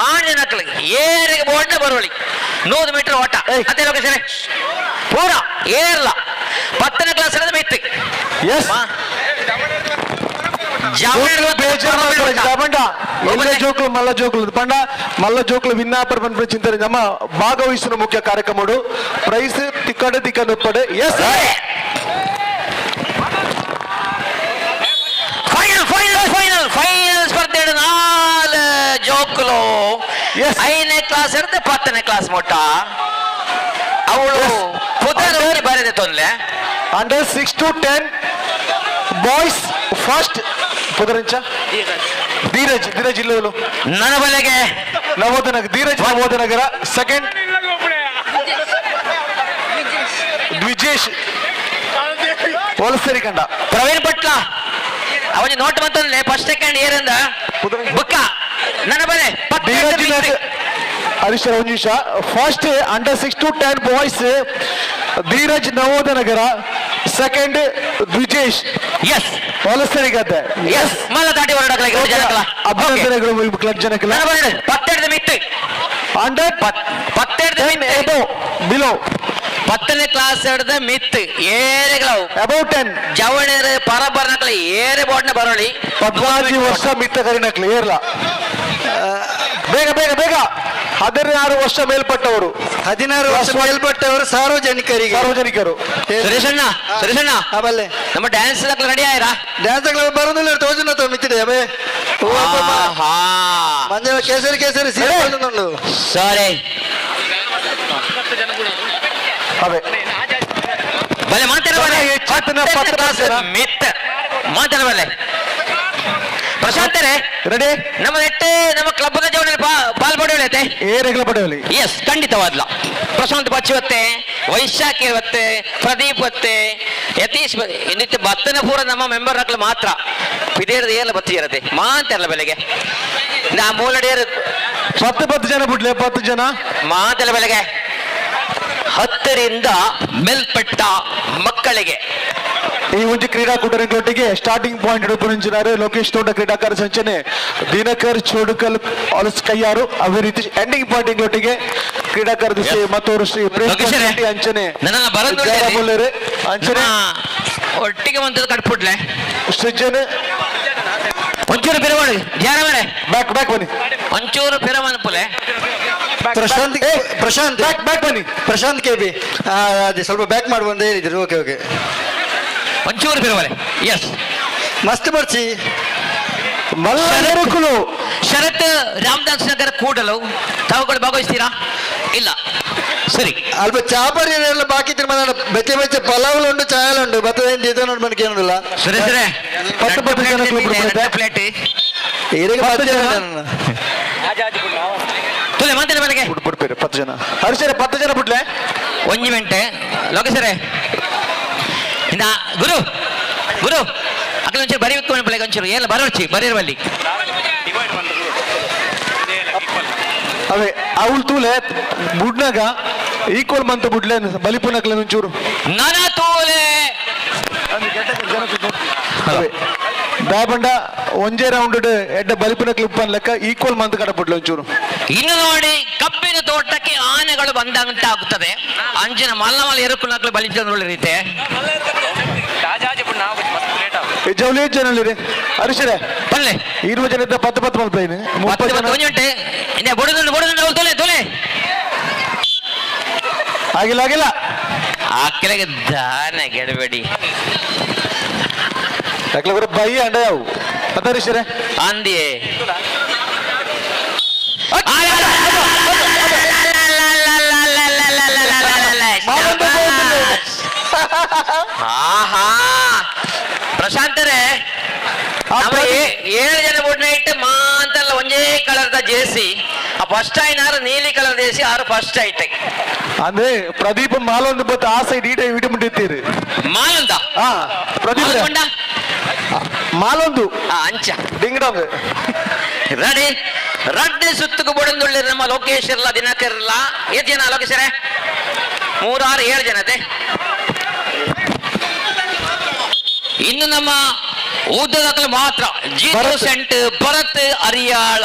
ಆಣ್ ನಕಲಿಗೆ ಏರಿಗೆ ಬೋರ್ಡ್ನ ಬರೋಳಿ 100 ಮೀಟರ್ ಓಟ ಅದೇ ಲೊಕೇಶನ್ ಪೂರ ಏರ್ಲ 10ನೇ ಕ್ಲಾಸ್ ಹಿಡಿದ ಮಿತ್. ಎಸ್. ಎಲ್ಲ ಜೋಕ್ಲು ಮಲ್ಲ ಜೋಕ್ಲು ಪಂಡ ಮಲ್ಲ ಜೋಕ್ಲು ವಿನ್ನಾಪರ್ ಪನ್ಪುನ ಚಿಂತನೆ ನಮ್ಮ ಭಾಗವಹಿಸುವ ಮುಖ್ಯ ಕಾರ್ಯಕ್ರಮಡು ಪ್ರೈಸ್ ತಿಕ್ಕಡೆ ತಿಕ್ಕಂದು ಉಪ್ಪಡೆ. Yes. Final final final final ಸ್ಪರ್ಧೆ ನಾಲ್ ಜೋಕ್ಲು, 5ನೇ ಕ್ಲಾಸ್ ಹಿಡಿದು 10ನೇ ಕ್ಲಾಸ್ ಮೊಟ್ಟ. ಅವಳು ಪುದರ್ ಬರೆದೆ ತೊಂದ್ರೆ. ಅಂಡರ್ 6 to 10 boys first ಪುದರಂಚ ಧೀರಜ್, ಧೀರಜ್ ಇಲ್ಲವನು. ನನ್ನ ಬಲೆಗೆ. ನವೋದಯ, ಧೀರಜ್ ನವೋದಯ ನಗರ, ಸೆಕೆಂಡ್ ದ್ವಿಜೇಶ್ ಹೋಲಸರಿ ಕಂಡ. ಪ್ರವೀಣ್ ಪಟ್ಲ ಅವನ ನೋಟ್ ಬಂತಂದ್ರೆ ಫಸ್ಟ್ ಸೆಕೆಂಡ್ ಇಯರ್ ಇಂದ ಬುಕ್ಕ ನನ್ನ ಬಲೆ. ಧೀರಜ್ ಹರೀಶ್ ಒಂದು ನಿಮಿಷ. First under 6 to 10 boys Dheeraj Navodaya Nagar, second Dwijesh S ಹೋಲಸರಿ ಗದ್ದೆ. ಎಸ್, ಮಲ್ಲ ದಾಟಿ ಹೊರಡಕಲ ಜನಕಲ. ಅಭಿನಂದನೆಗಳು ಕ್ಲಬ್ ಜನಕಲ. ಪತ್ತೆಡ್ದ ಮಿತ್. ಅಂಡರ್ ಪತ್ತೆಡ್ದ ಎಬೋ ಬಿಲೋ. 10ನೇ ಕ್ಲಾಸ್ ಹಿಡ್ದ ಮಿತ್ ಏರೆಗಳವು ಅಬೌಟ್ 10. ಜವಣೇರ ಪರಬರ್ನಕಲ ಏರೆ ಬೋರ್ಡ್ನ ಬರೋಳಿ. 14 ವರ್ಷ ಮಿತ್ತ ಕರಿನಕ್ಲು ಏರ್ಲ, ಬೇಗ ಬೇಗ ಬೇಗ. 16 ವರ್ಷ ಮೇಲ್ಪಟ್ಟವರು. 16 ವರ್ಷ ಮೇಲ್ಪಟ್ಟವರು ಸಾರ್ವಜನಿಕರಿಗೆ. ಸಾರ್ವಜನಿಕರು. ಸುರೇಶಣ್ಣ, ಸುರೇಶಣ್ಣ, ಬಲ್ಲೆ. ನಮ್ಮ ಡ್ಯಾನ್ಸ್ ರೆಡಿ ಆಯ್ರಾ? ಡ್ಯಾನ್ಸ್ ಬರೋದಿಲ್ಲ, ತೋಜುನ ಮಿತ್ತಿದೆ ಅಬೇ. ಮಂಜ ಕೇಸರಿ ಕೇಸರಿ ಸೀರೆ ಉಂಟು. ಸಾರಿ. ಅದೇ. ಬಲೆ ಮಾತಾಡ ಬಲೆ. ಮಿತ್ತ ಮಾತಾಡ ಬಲೆ ಪ್ರಶಾಂತರೇ. ರೆಡಿ. ನಮ್ಮ ನೆಟ್ಟೆ ನಮ್ಮ ಕ್ಲಬ್ ಜವನ ಪಾಲ್ಪಡೆಯತ್ತೆ. ಏರೆಗಳ ಪಡೆಯಲಿ. ಎಸ್, ಖಂಡಿತವಾದ್ಲ. ಪ್ರಶಾಂತ್ ಬಚ್ಚಿ ವೈಶಾಖಿ ಒತ್ತೆ, ಪ್ರದೀಪ್ ಒತ್ತೆ, ಯತೀಶ್ ಇನ್ನಿತ್ತೆ ಬತ್ತನ ಪೂರ ನಮ್ಮ ಮೆಂಬರ್ ಹಾಕ್ಲು ಮಾತ್ರ ಪಿದೇರದ ಏರ್ಲ ಬತ್ತಿ ಇರತ್ತೆ ಮಾತಾಡಲ್ಲ ಬೆಲೆಗೆ ನಾ ಮೂಲಡಿಯರು. 10 10 ಜನ ಬಿಡ್ಲೆ, 10 ಜನ. ಮಾತಲ್ಲ ಬೆಲೆಗೆ 10ರಿಂದ ಮೇಲ್ಪಟ್ಟ ಮಕ್ಕಳಿಗೆ. ಈ ಒಂದು ಕ್ರೀಡಾಕೂಟದೊಟ್ಟಿಗೆ ಸ್ಟಾರ್ಟಿಂಗ್ ಪಾಯಿಂಟ್ ಹಿಡಿದು ಲೋಕೇಶ್ ತೋಟ ಕ್ರೀಡಾಕಾರ ಸಂಚನೆ ದಿನಕರ್ ಚೋಡುಕಲ್ ಆಲಸ್ ಕೈಯಾರು. ಅದೇ ರೀತಿ ಎಂಡಿಂಗ್ ಪಾಯಿಂಟ್ ಒಟ್ಟಿಗೆ ಕ್ರೀಡಾಕಾರ ಶ್ರೀ ಮತ್ತವರು ಶ್ರೀ ಪ್ರೇಮ್ ಶೆಟ್ಟಿ ಅಂಚನೆ ಜಯರಾಮುಲ್ಲರು ಅಂಚನೆ ಒಟ್ಟಿಗೆ ಒಂದು ಕಟ್ಬಿಡ್ಲೆ. ಸೃಜನ್ ಒಂಚೂರು ಪಿರಮಾಡು ಜಯರಾಮರೇ. ಬ್ಯಾಕ್ ಬ್ಯಾಕ್ ಬನ್ನಿ. ಒಂಚೂರು ಪಿರಮನ್ಪುಲೆ. ಪ್ರಶಾಂತ್, ಪ್ರಶಾಂತ್ ಬ್ಯಾಕ್ ಬ್ಯಾಕ್ ಬನ್ನಿ. ಪ್ರಶಾಂತ್ ಕೆ ಬಿ ಅದೇ ಸ್ವಲ್ಪ ಬ್ಯಾಕ್ ಮಾಡುವ ಅಂತ ಹೇಳಿದ್ರು. ಓಕೆ ಓಕೆ, ಒಂಚೂರು ಪಿರಮಲೆ. ಎಸ್. ಮಸ್ತ್ ಬರ್ಚಿ. ಮಲ್ಲರುಕುಲು ಶರತ್ ರಾಮದಾಸ್ ನಗರ ಕೂಡಲು ತಾವುಗಳು ಭಾಗವಹಿಸ್ತೀರಾ? ಇಲ್ಲ. ಸರಿ. ಅಲ್ಪ ಚಾಪರಿ ಎಲ್ಲ ಬಾಕಿ ತಿರ್ಮ ಬೆಚ್ಚೆ ಬೆಚ್ಚೆ ಪಲಾವ್ಲು ಉಂಟು, ಚಾಯಲ್ ಉಂಟು, ಬತ್ತದ ಏನು ಜೀತನ ಮಣಿಕೆ ಏನಿಲ್ಲ. ಸರಿ ಸರಿ. ಪತ್ತು ಪತ್ತು ಜನ ಪ್ಲೇಟ್ ಇರಿಗೆ 10 ಜನ. ತುಲೆ ಮಾತಾಡ ಮನೆಗೆ ಬಿಡ್ಬೇರೆ 10 ಜನ. ಹರ್ಷರೇ 10 ಜನ ಬಿಡ್ಲೆ. ಒಂಜಿ ಮೆಂಟೆ ಲೋಕೇಶ್ವರೇ ಇಂದ ಗುರು ಗುರು ಅక్కడ ಒಂಚೂರು ಬರೀ ಪಳ್ಳೆ ಒಂಚೂರು ಏನ ಬರೋಚಿ ಬರೀರ್ವಲ್ಲಿ. ಅವೇ ಅವಳು ತೂಲೆ ಬುಡ್ನಾಗ ಈಕ್ವಲ್ ಮಂತ ಬುಡ್ಲೆ ಬಲಿಪುನಕ್ಲೆ ಒಂಚೂರು. ನನ ತೂಲೆ ದಾಯಪಂಡ ಒಂಜೇ ರೌಂಡ್ ಎಡ್ಡ ಬಲಿಪುನ ಕ್ಲಿಪ್ ಲೆಕ್ಕ ಈಕ್ವಲ್ ಮಂತ್ ಕಡ ಬುಡ್ಲೆ ಒಂಚೂರು. ಇನ್ನು ನೋಡಿ ಕಬ್ಬಿನ ತೋಟಕ್ಕೆ ಆನೆಗಳು ಬಂದಂತಾಗುತ್ತದೆ. ಅಂಜಿನ ಮಲ್ಲ ಮಲ್ಲ ಎರುಕುನಕ್ಲು ಬಲಿತ ರೀತೆ. ಜೌಲಿ ಜನ ಹರ್ಷರೇ ಪಲ್ಲೆ 20 ಜನ ಇದ್ದ 10 10 ಮಲ್ಪೈನು 30 ಜನ. ಒಂಜಿ ಉಂಟೆ ಇಂದೆ ಬುಡುದುಂಡು ಬುಡುದುಂಡು ಅವಳು ತೊಲೆ ತೊಲೆ. ಆಗಿಲ್ಲ ಆಗಿಲ್ಲ. ಆ ಕೆಳಗೆ ದಾನ ಗೆಡಬೇಡಿ. ಯಾಕಲೆ ಬರ ಬೈ ಅಂಡ ಯಾವು ಹರೀಶರೇ ಅಂದಿಯೇ ಆಹಾ ಪ್ರಶಾಂತರೇ, ನಮ್ಮ 7 ಜನ ಬೋರ್ಡ್ ನೈಟ್ ಮಾ ಅಂತಲ್ಲ ಒಂದೇ ಕಲರ್ದ ಜೇಸಿ. ಆ ಫಸ್ಟ್ ಆಯ್ನಾರು ನೀಲಿ ಕಲರ್ ಜೇಸಿ ಆರು ಫಸ್ಟ್ ಐಟ್. ಅಂದ್ರೆ ಪ್ರದೀಪ್ ಮಾಲೊಂದು ಬತ್ತ ಆ ಸೈಡ್ ಈಟ ಇಡ ಮುಟ್ಟಿತ್ತೀರಿ. ಮಾಲೊಂದ ಹಾ ಪ್ರದೀಪ್ ಮಾಲೊಂದು ಅಂಚ ಡಿಂಗ್ ಡಾಂಗ್ ರೆಡಿ ರಡ್ಡೆ ಸುತ್ತకు ಬಡಂದುಳ್ಳಿ ನಮ್ಮ ಲೋಕೇಶ್ ಇರ್ಲ ದಿನಕರ್ ಇರ್ಲ. ಏತ್ ಜನ ಲೋಕೇಶ್ವರೇ? 3 6 7 ಜನತೆ. ಇನ್ನು ನಮ್ಮ ಊದದಾಗಲು ಮಾತ್ರ ಜೀತು ಸೆಂಟ್ ಭರತ್ ಅರಿಯಾಳ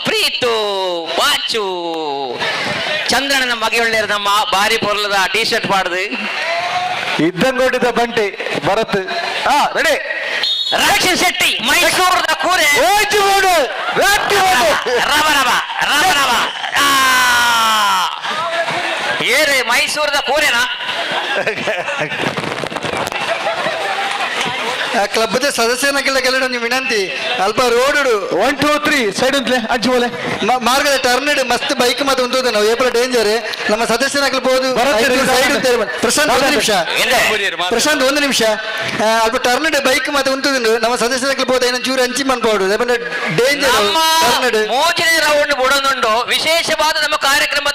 ಪ್ರೀತು ಬಾಚು ಚಂದ್ರನ ಮಗೆಯೊಳ್ಳೆಯರು ನಮ್ಮ ಬಾರಿ ಪೊರ್ಲದ ಟಿ ಶರ್ಟ್ ಪಾಡ್ದು ಇದ್ದಂಗೋಟಿದ ಬಂಟಿ ಭರತ್. ಹಾ ರೆಡಿ. ರಕ್ಷಿತ್ ಶೆಟ್ಟಿ ಮೈಸೂರದ ಕೂರೆ ರವ ರವ ರವ ರವ ಏರೆ ಮೈಸೂರದ ಕೂರೆನಾ? ಆ ಕ್ಲಬ್ದ ಸದಸ್ಯನ ಕೆಲವು ಒಂದು ವಿನಂತಿ, ಅಲ್ಪ ರೋಡ್ 1 2 3 ಸೈಡ್ ಅಂತಲೇ ಅಜ್ಜಿ ಬೋಲೆ ಮಾರ್ಗದ ಟರ್ನ್ ಮಸ್ತ್ ಬೈಕ್ ಮತ್ತೆ ಉಂಟು, ನಾವು ಏಪ್ರ ಡೇಂಜರ್. ನಮ್ಮ ಸದಸ್ಯನ ಬೋದು ಸೈಡ್. ಪ್ರಶಾಂತ್ ಒಂದು ನಿಮಿಷ, ಪ್ರಶಾಂತ್ ಒಂದು ನಿಮಿಷ, ಅಲ್ಪ ಟರ್ನ್ ಬೈಕ್ ಮತ್ತೆ ಉಂಟು, ನಮ್ಮ ಸದಸ್ಯನ ಬೋದು ಏನೋ ಚೂರು ಹಂಚಿ ಮನ್ಪೋಡು ಡೇಂಜರ್. ಮೂರನೇ ರೌಂಡ್ ಬುಡನುಂಡು. ವಿಶೇಷವಾದ ನಮ್ಮ ಕಾರ್ಯಕ್ರಮದ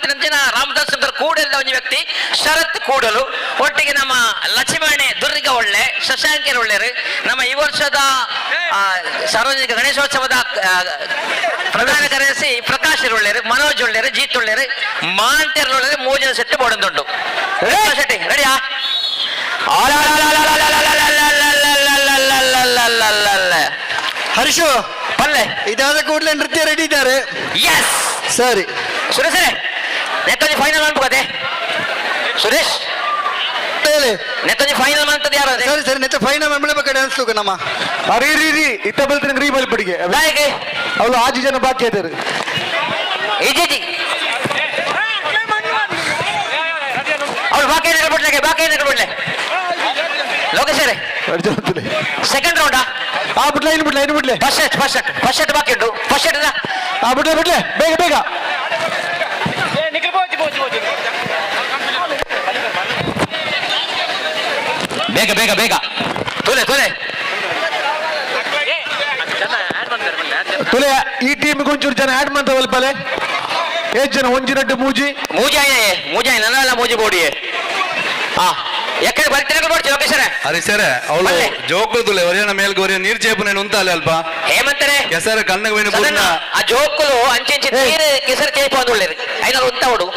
ರಾಮದಾಸ್ ಶಂಕರ್ ಕೂಡಲ ಒಂದು ವ್ಯಕ್ತಿ ಶರತ್ ಕೂಡಲು ಒಟ್ಟಿಗೆ ನಮ್ಮ ಲಕ್ಷ್ಮಣೆ ದುರ್ಗ ಒಳ್ಳೆ ಶಶಾಂಕರ್ ಒಳ್ಳೆಯರು ನಮ್ಮ ಈ ವರ್ಷದ ಸಾರ್ವಜನಿಕ ಗಣೇಶೋತ್ಸವದ ಪ್ರಧಾನ ಕಾರ್ಯದರ್ಶಿ ಪ್ರಕಾಶ್ ಒಳ್ಳೆಯರು, ಮನೋಜ್ ಒಳ್ಳೆಯರು, ಜೀತ್ ಒಳ್ಳೆಯರು, ಮಾಂತೇರ್ ಒಳ್ಳೆಯರು, 3 ಜನ ಸೆಟ್ ಬೋಡೊಂದುಂಟು. ಶೆಟ್ಟಿ ರೆಡಿಯಾ? ಹರ್ಷು ಪಲ್ಲೆ ಇದಾದ ಕೂಡಲೇ ನೃತ್ಯ ರೆಡಿ ಇದ್ದಾರೆ. ಎಸ್ ಸರಿ ಸುರೇಶ್ ನೆತ್ತೊಂದು ಫೈನಲ್ ಅನ್ಬೋದೆ ಸುರೇಶ್ ನೆತ್ತೊಂದು ಫೈನಲ್ ಮಾಡ್ತದೆ ಯಾರು? ಸರಿ ಸರಿ ನೆತ್ತ ಫೈನಲ್ ಮಾಡ್ಬೇಕು ಡ್ಯಾನ್ಸ್ ತಗೋ ನಮ್ಮ. ಅರೆ ರೀ ರೀ ಇತ್ತ ಬಲ್ತಿನ ರೀ ಬಲ್ಪಡಿಗೆ ಅವಳು ಆಜಿ ಜನ ಬಾಕಿ ಇದ್ದಾರೆ. ಇಜಿ ಅವಳು ಬಾಕಿ ಬಿಡ್ಲೆ ಬಾಕಿ ಬಿಡ್ಲೆ ಲೋಕೇಶ್ವರೇ ಸೆಕೆಂಡ್ ರೌಂಡಾ? ಆ ಬಿಡ್ಲೆ ಇನ್ನು ಬಿಡ್ಲೆ ಇನ್ನು ಬಿಡ್ಲೆ ಫಸ್ಟ್ ಸೆಟ್ ಫಸ್ಟ್ ಸೆಟ್ ಬಾಕಿ ಉಂಟು. ಫಸ್ಟ್ ಸೆಟ್ ಆ ಬಿಡ್ಲೆ ಬಿಡ್ಲೆ ಬೇಗ ಬೇಗ. ಬೇಗ ಬೇಗ ಬೇಗ ತೊಲೆ ತೊಲೆ ತೊಲೆ. ಈ ಟೀಮ್ ಒಂಚೂರು ಜನ ಆಡ್ ಮಾಡ್ತಾವಲ್ಲ ಪಲೆ ಏಟ್ ಜನ ಒಂಜಿ ರಡ್ಡು ಮೂಜಿ ಮೂಜಾಯ ಮೂಜಾಯ ನನ್ನ ಮೂಜಿ ಬೋಡಿಯೇ. ಹಾ ಎಕ್ಕಡೆ ಬರ್ತೀರ ಬೋಡ್ಚಿ ಲೋಕೇಶ್ವರ. ಹರಿಸರೆ ಅವಳು ಜೋಕುಲು ಒರಿಯನ ಮೇಲ್ಗೆ ಒರಿಯ ನೀರ್ ಚೇಪುನೇನು ಉಂತಾಲೆ ಅಲ್ಪ ಹೇಮಂತರೆ ಕೆಸರ ಕಣ್ಣಗೆ ವೇಣು ಪೂರ್ಣ ಆ ಜೋಕುಲು ಅಂಚೆಂಚೆ ನೀರು ಕೆಸರು ಚೇಪು ಅಂದ್ ಒಳ್ಳೇರು ಐನಾರು ಉಂತ ಉಡು.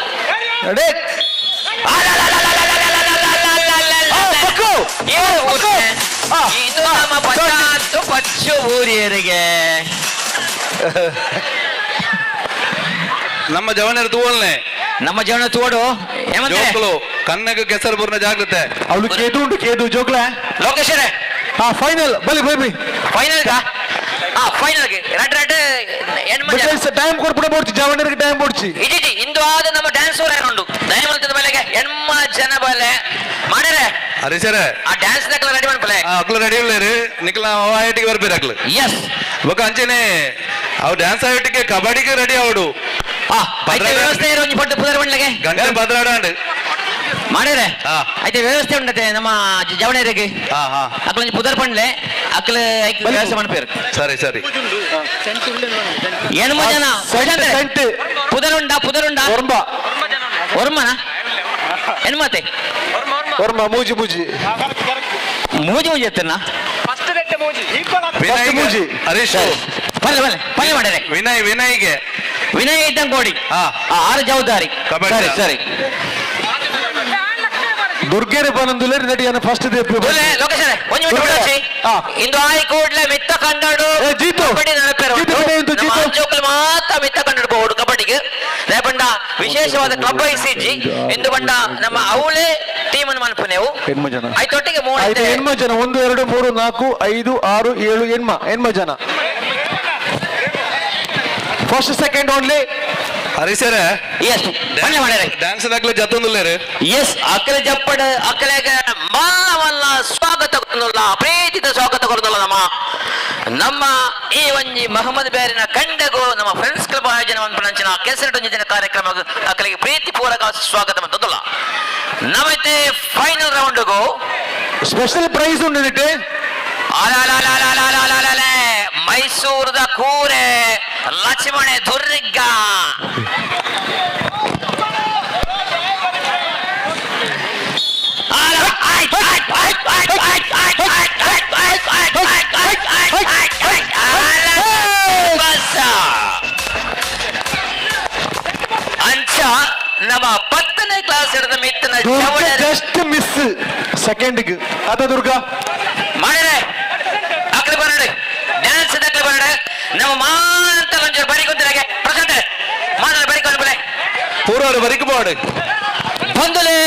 ಇದು ನಮ್ಮ ಪಂಚಾಯತ್ ಪಚ್ಚು ಊರಿಯರಿಗೆ ನಮ್ಮ ಜವನರು ತೂವಲ್ನೆ ನಮ್ಮ ಜವನ ತೋಡು ಜೋಕುಲು ಕಣ್ಣಗೆ ಕೆಸರು ಪೂರ್ಣ ಜಾಗ್ರತೆ. ಅವಳು ಕೇದು ಉಂಟು ಕೇದು ಜೋಕ್ಲ ಲೋಕೇಶ್ವರೇ. ಹಾ ಫೈನಲ್ ಬಲಿ ಬಲಿ ಫೈನಲ್ ಹಾ ಫೈನಲ್ ರೆಡ್ ರೆಡ್ ಹೆಣ್ಮಕ್ಳು ಟೈಮ್ ಕೊಡ್ಬಿಡ ಬೋಡ್ಚಿ ಜವನರಿಗೆ ಟೈಮ್ ಬೋಡ್ಚಿ. ಇಜಿ ಇಂದು ಆದ ನಮ್ಮ ಡ್ಯಾನ್ಸ್ ಉಂಟು ದಯಮಂತದ ಬಲೆಗೆ ಎಣ್ಮ ಜನ ಬಲೆ ಮಾಡರೆ ಹರಿಸರೆ ಆ ಡ್ಯಾನ್ಸ್ ನಕಲ ರೆಡಿ ಮಾಡ್ಪಲೆ ಅಕ್ಲು ರೆಡಿ ಉಳ್ಳೇರು ನಿಕ್ಲ ಆಯಟಿಗೆ ಬರ್ಬೇರು ಅಕ್ಲು ಎಸ್ ಬೊಕ ಅಂಚೆನೆ ಅವು ಡ್ಯಾನ್ಸ್ ಆಯೋಟಿಗೆ ಕಬಡ್ಡಿಗೆ ರೆಡಿ ಅವಡು. ಐತೆ ವ್ಯವಸ್ಥೆ ಇರೋ ಒಂಜಿ ಪಟ್ಟು ಪುದರ್ ಬಂಡ್ಲೆಗೆ ಗಂಟೆ ಪದ್ರಾಡಾಂಡ್. ಮಾಡ್ಯಾರೆ. ಐತೆ ವ್ಯವಸ್ಥೆ ಉಂಡತೆ ನಮ್ಮ ಜವಣೇರಿಗೆ. ಅಕ್ಲ ಒಂಜಿ ಪುದರ್ ಪಂಡ್ಲೆ, ಅಕ್ಲ ಐಕ್ ವ್ಯವಸ್ಥೆ ಮನ್ಪೇರು. ಸರಿ ಸರಿ. ಎಣ್ಮ ಜನ. ಪುದರುಂಡ, ಪುದರುಂಡ. ಒರ್ಮನ ಎಣ್ಮತೆ. ಒರ್ಮ ಮೂಜಿ ಮೂಜಿ. ಮೂಜಿ ಮೂಜಿ ಎತ್ತನ. ವಿನಯ್ ಮೂಜಿ. ಹರೀಶ್. ಬಲ್ಲೆ ಬಲ್ಲೆ ಪಲ್ಲೆ ಮಾಡ್ಯಾರೆ. ವಿನಯ್, ವಿನಯ್ಗೆ. ವಿನಯ್ ಇದ್ದಂಗೋಡಿ ಆರು ಜವಾಬ್ದಾರಿ. ಕಬಡ್ಡಿ. ಸರಿ ಸರಿ. ದುರ್ಗೆರೆ ಬನಂದುಲೇರಿ ನಡಿಯನ್ನ ಫಸ್ಟ್. ಬೊಲ್ಲೆ ಲೋಕೇಶ್ ಒಂಜಿ ಮಿನಿಟ್ ಬಿಡೋಚಿ. ಇಂದು ಆಯಿ ಕೂಡ್ಲೆ ಮಿತ್ತ ಕಂಡಡು ಜೀತು. ಕಬಡ್ಡಿ ನಡಪೇರು. ಜೀತು, ವಿನಯ್ ಇಂದು ನಮ್ಮ ಜೀತು. ಜೋಕುಲು ಮಾತ್ರ ಮಿತ್ತ ಕಂಡಡು ಬೋಡು ಕಬಡ್ಡಿಗೆ. ರೇಪಂಡ ವಿಶೇಷವಾದ ಕ್ಲಬ್ ಐಸಿಜಿ ಇಂದು ಬಂಡ ನಮ್ಮ ಅವಳೇ ಟೀಮ್ ಅನ್ನು ಮನ್ಪುನೇವು. ಎಣ್ಮ ಜನ. ಐತೊಟ್ಟಿಗೆ ಮೂರು. ಆಯ್ತು, ಎಣ್ಮ ಜನ. 1, 2, 3, 4, 5, 6, 7, ಎಣ್ಮ, ಎಣ್ಮ ಜನ. First second only. ಹರೀಶರೇ. ಎಸ್, ಬನ್ನಿ ಮಾಡ್ಯಾರೆ. ಡ್ಯಾನ್ಸ್ ದಾಖಲೆ ಜತ್ತೊಂದುಲ್ಲೇರು. ಎಸ್, ಅಕಲ ಜಪ್ಪಡ ಅಕಲೆಗ ಮಲ್ಲ ಮಲ್ಲ ಸ್ವಾಗತ ಕೊರನುಲ್ಲ, ಪ್ರೀತಿದ ಸ್ವಾಗತ ಕೊರನುಲ್ಲ. ನಮ್ಮ ನಮ್ಮ ಈ ಒಂಜಿ ಮಹಮ್ಮದ್ ಬೇರಿನ ಕಂಡಗು ನಮ್ಮ ಫ್ರೆಂಡ್ಸ್ ಕ್ಲಬ್ ಆಯೋಜನೆ ಮನ್ಪುನಂಚಿನ ಕೆಸರಟು ದಿನ ಕಾರ್ಯಕ್ರಮ ಅಕಲಿಗೆ ಪ್ರೀತಿ ಪೂರಕ ಸ್ವಾಗತ ಮಂತುಲ್ಲ. ನಮತ್ತೆ ಫೈನಲ್ ರೌಂಡ್ಗೂ ಸ್ಪೆಷಲ್ ಪ್ರೈಸ್ ಉಂಡು. ಅಲಲಲಲಲಲಲಲಲೆ, ಮೈಸೂರದ ಕೂರೆ ಲಕ್ಷ್ಮಣೆ ದುರ್ಗ. ಅಲ, ಆಯ್ತ್, ಆಯ್ತ್, ಆಯ್ತ್, ಆಯ್ತ್, ಆಯ್ತ್, ಆಯ್ತ್, ಆಯ್ತ್, ಆಯ್ತ್, ಆಯ್ತ್, ಆಯ್ತ್, ಆಯ್ತ್, ಆಯ್ತ್, ಆಯ್ತ್, ಆಯ್ತ್, ಆಯ್ತ್, ಅಲ, ಬಸ್ಸ. ಅಂಚ ನಮ್ಮ 10ನೇ ಕ್ಲಾಸ್ ಹಿಡಿದ ಮಿತ್ತನ ದುರ್ಗಾ ಜಸ್ಟ್ ಮಿಸ್ ಸೆಕೆಂಡ್ ಅದ ದುರ್ಗಾ. ಮಾಡಿರೆ ಅಕ್ಲಿ ಬರಡೆ, ಡ್ಯಾನ್ಸ್ ಅಕ್ಲಿ ಬರಡೆ. ನಮ್ಮ ಮಾಂತ ಒಂಚೂರು ಬರಿ ಕುಂತಿರಾಗೆ ಪ್ರಶಾಂತ್ ಮಾತಲ್ಲ ಬರಿ ಕೊಂಡ್ಬಿಡೆ. ಪೂರ್ವರು ಬರಿಕ್ ಬೋರ್ಡ್. ಬಂದುಲೆ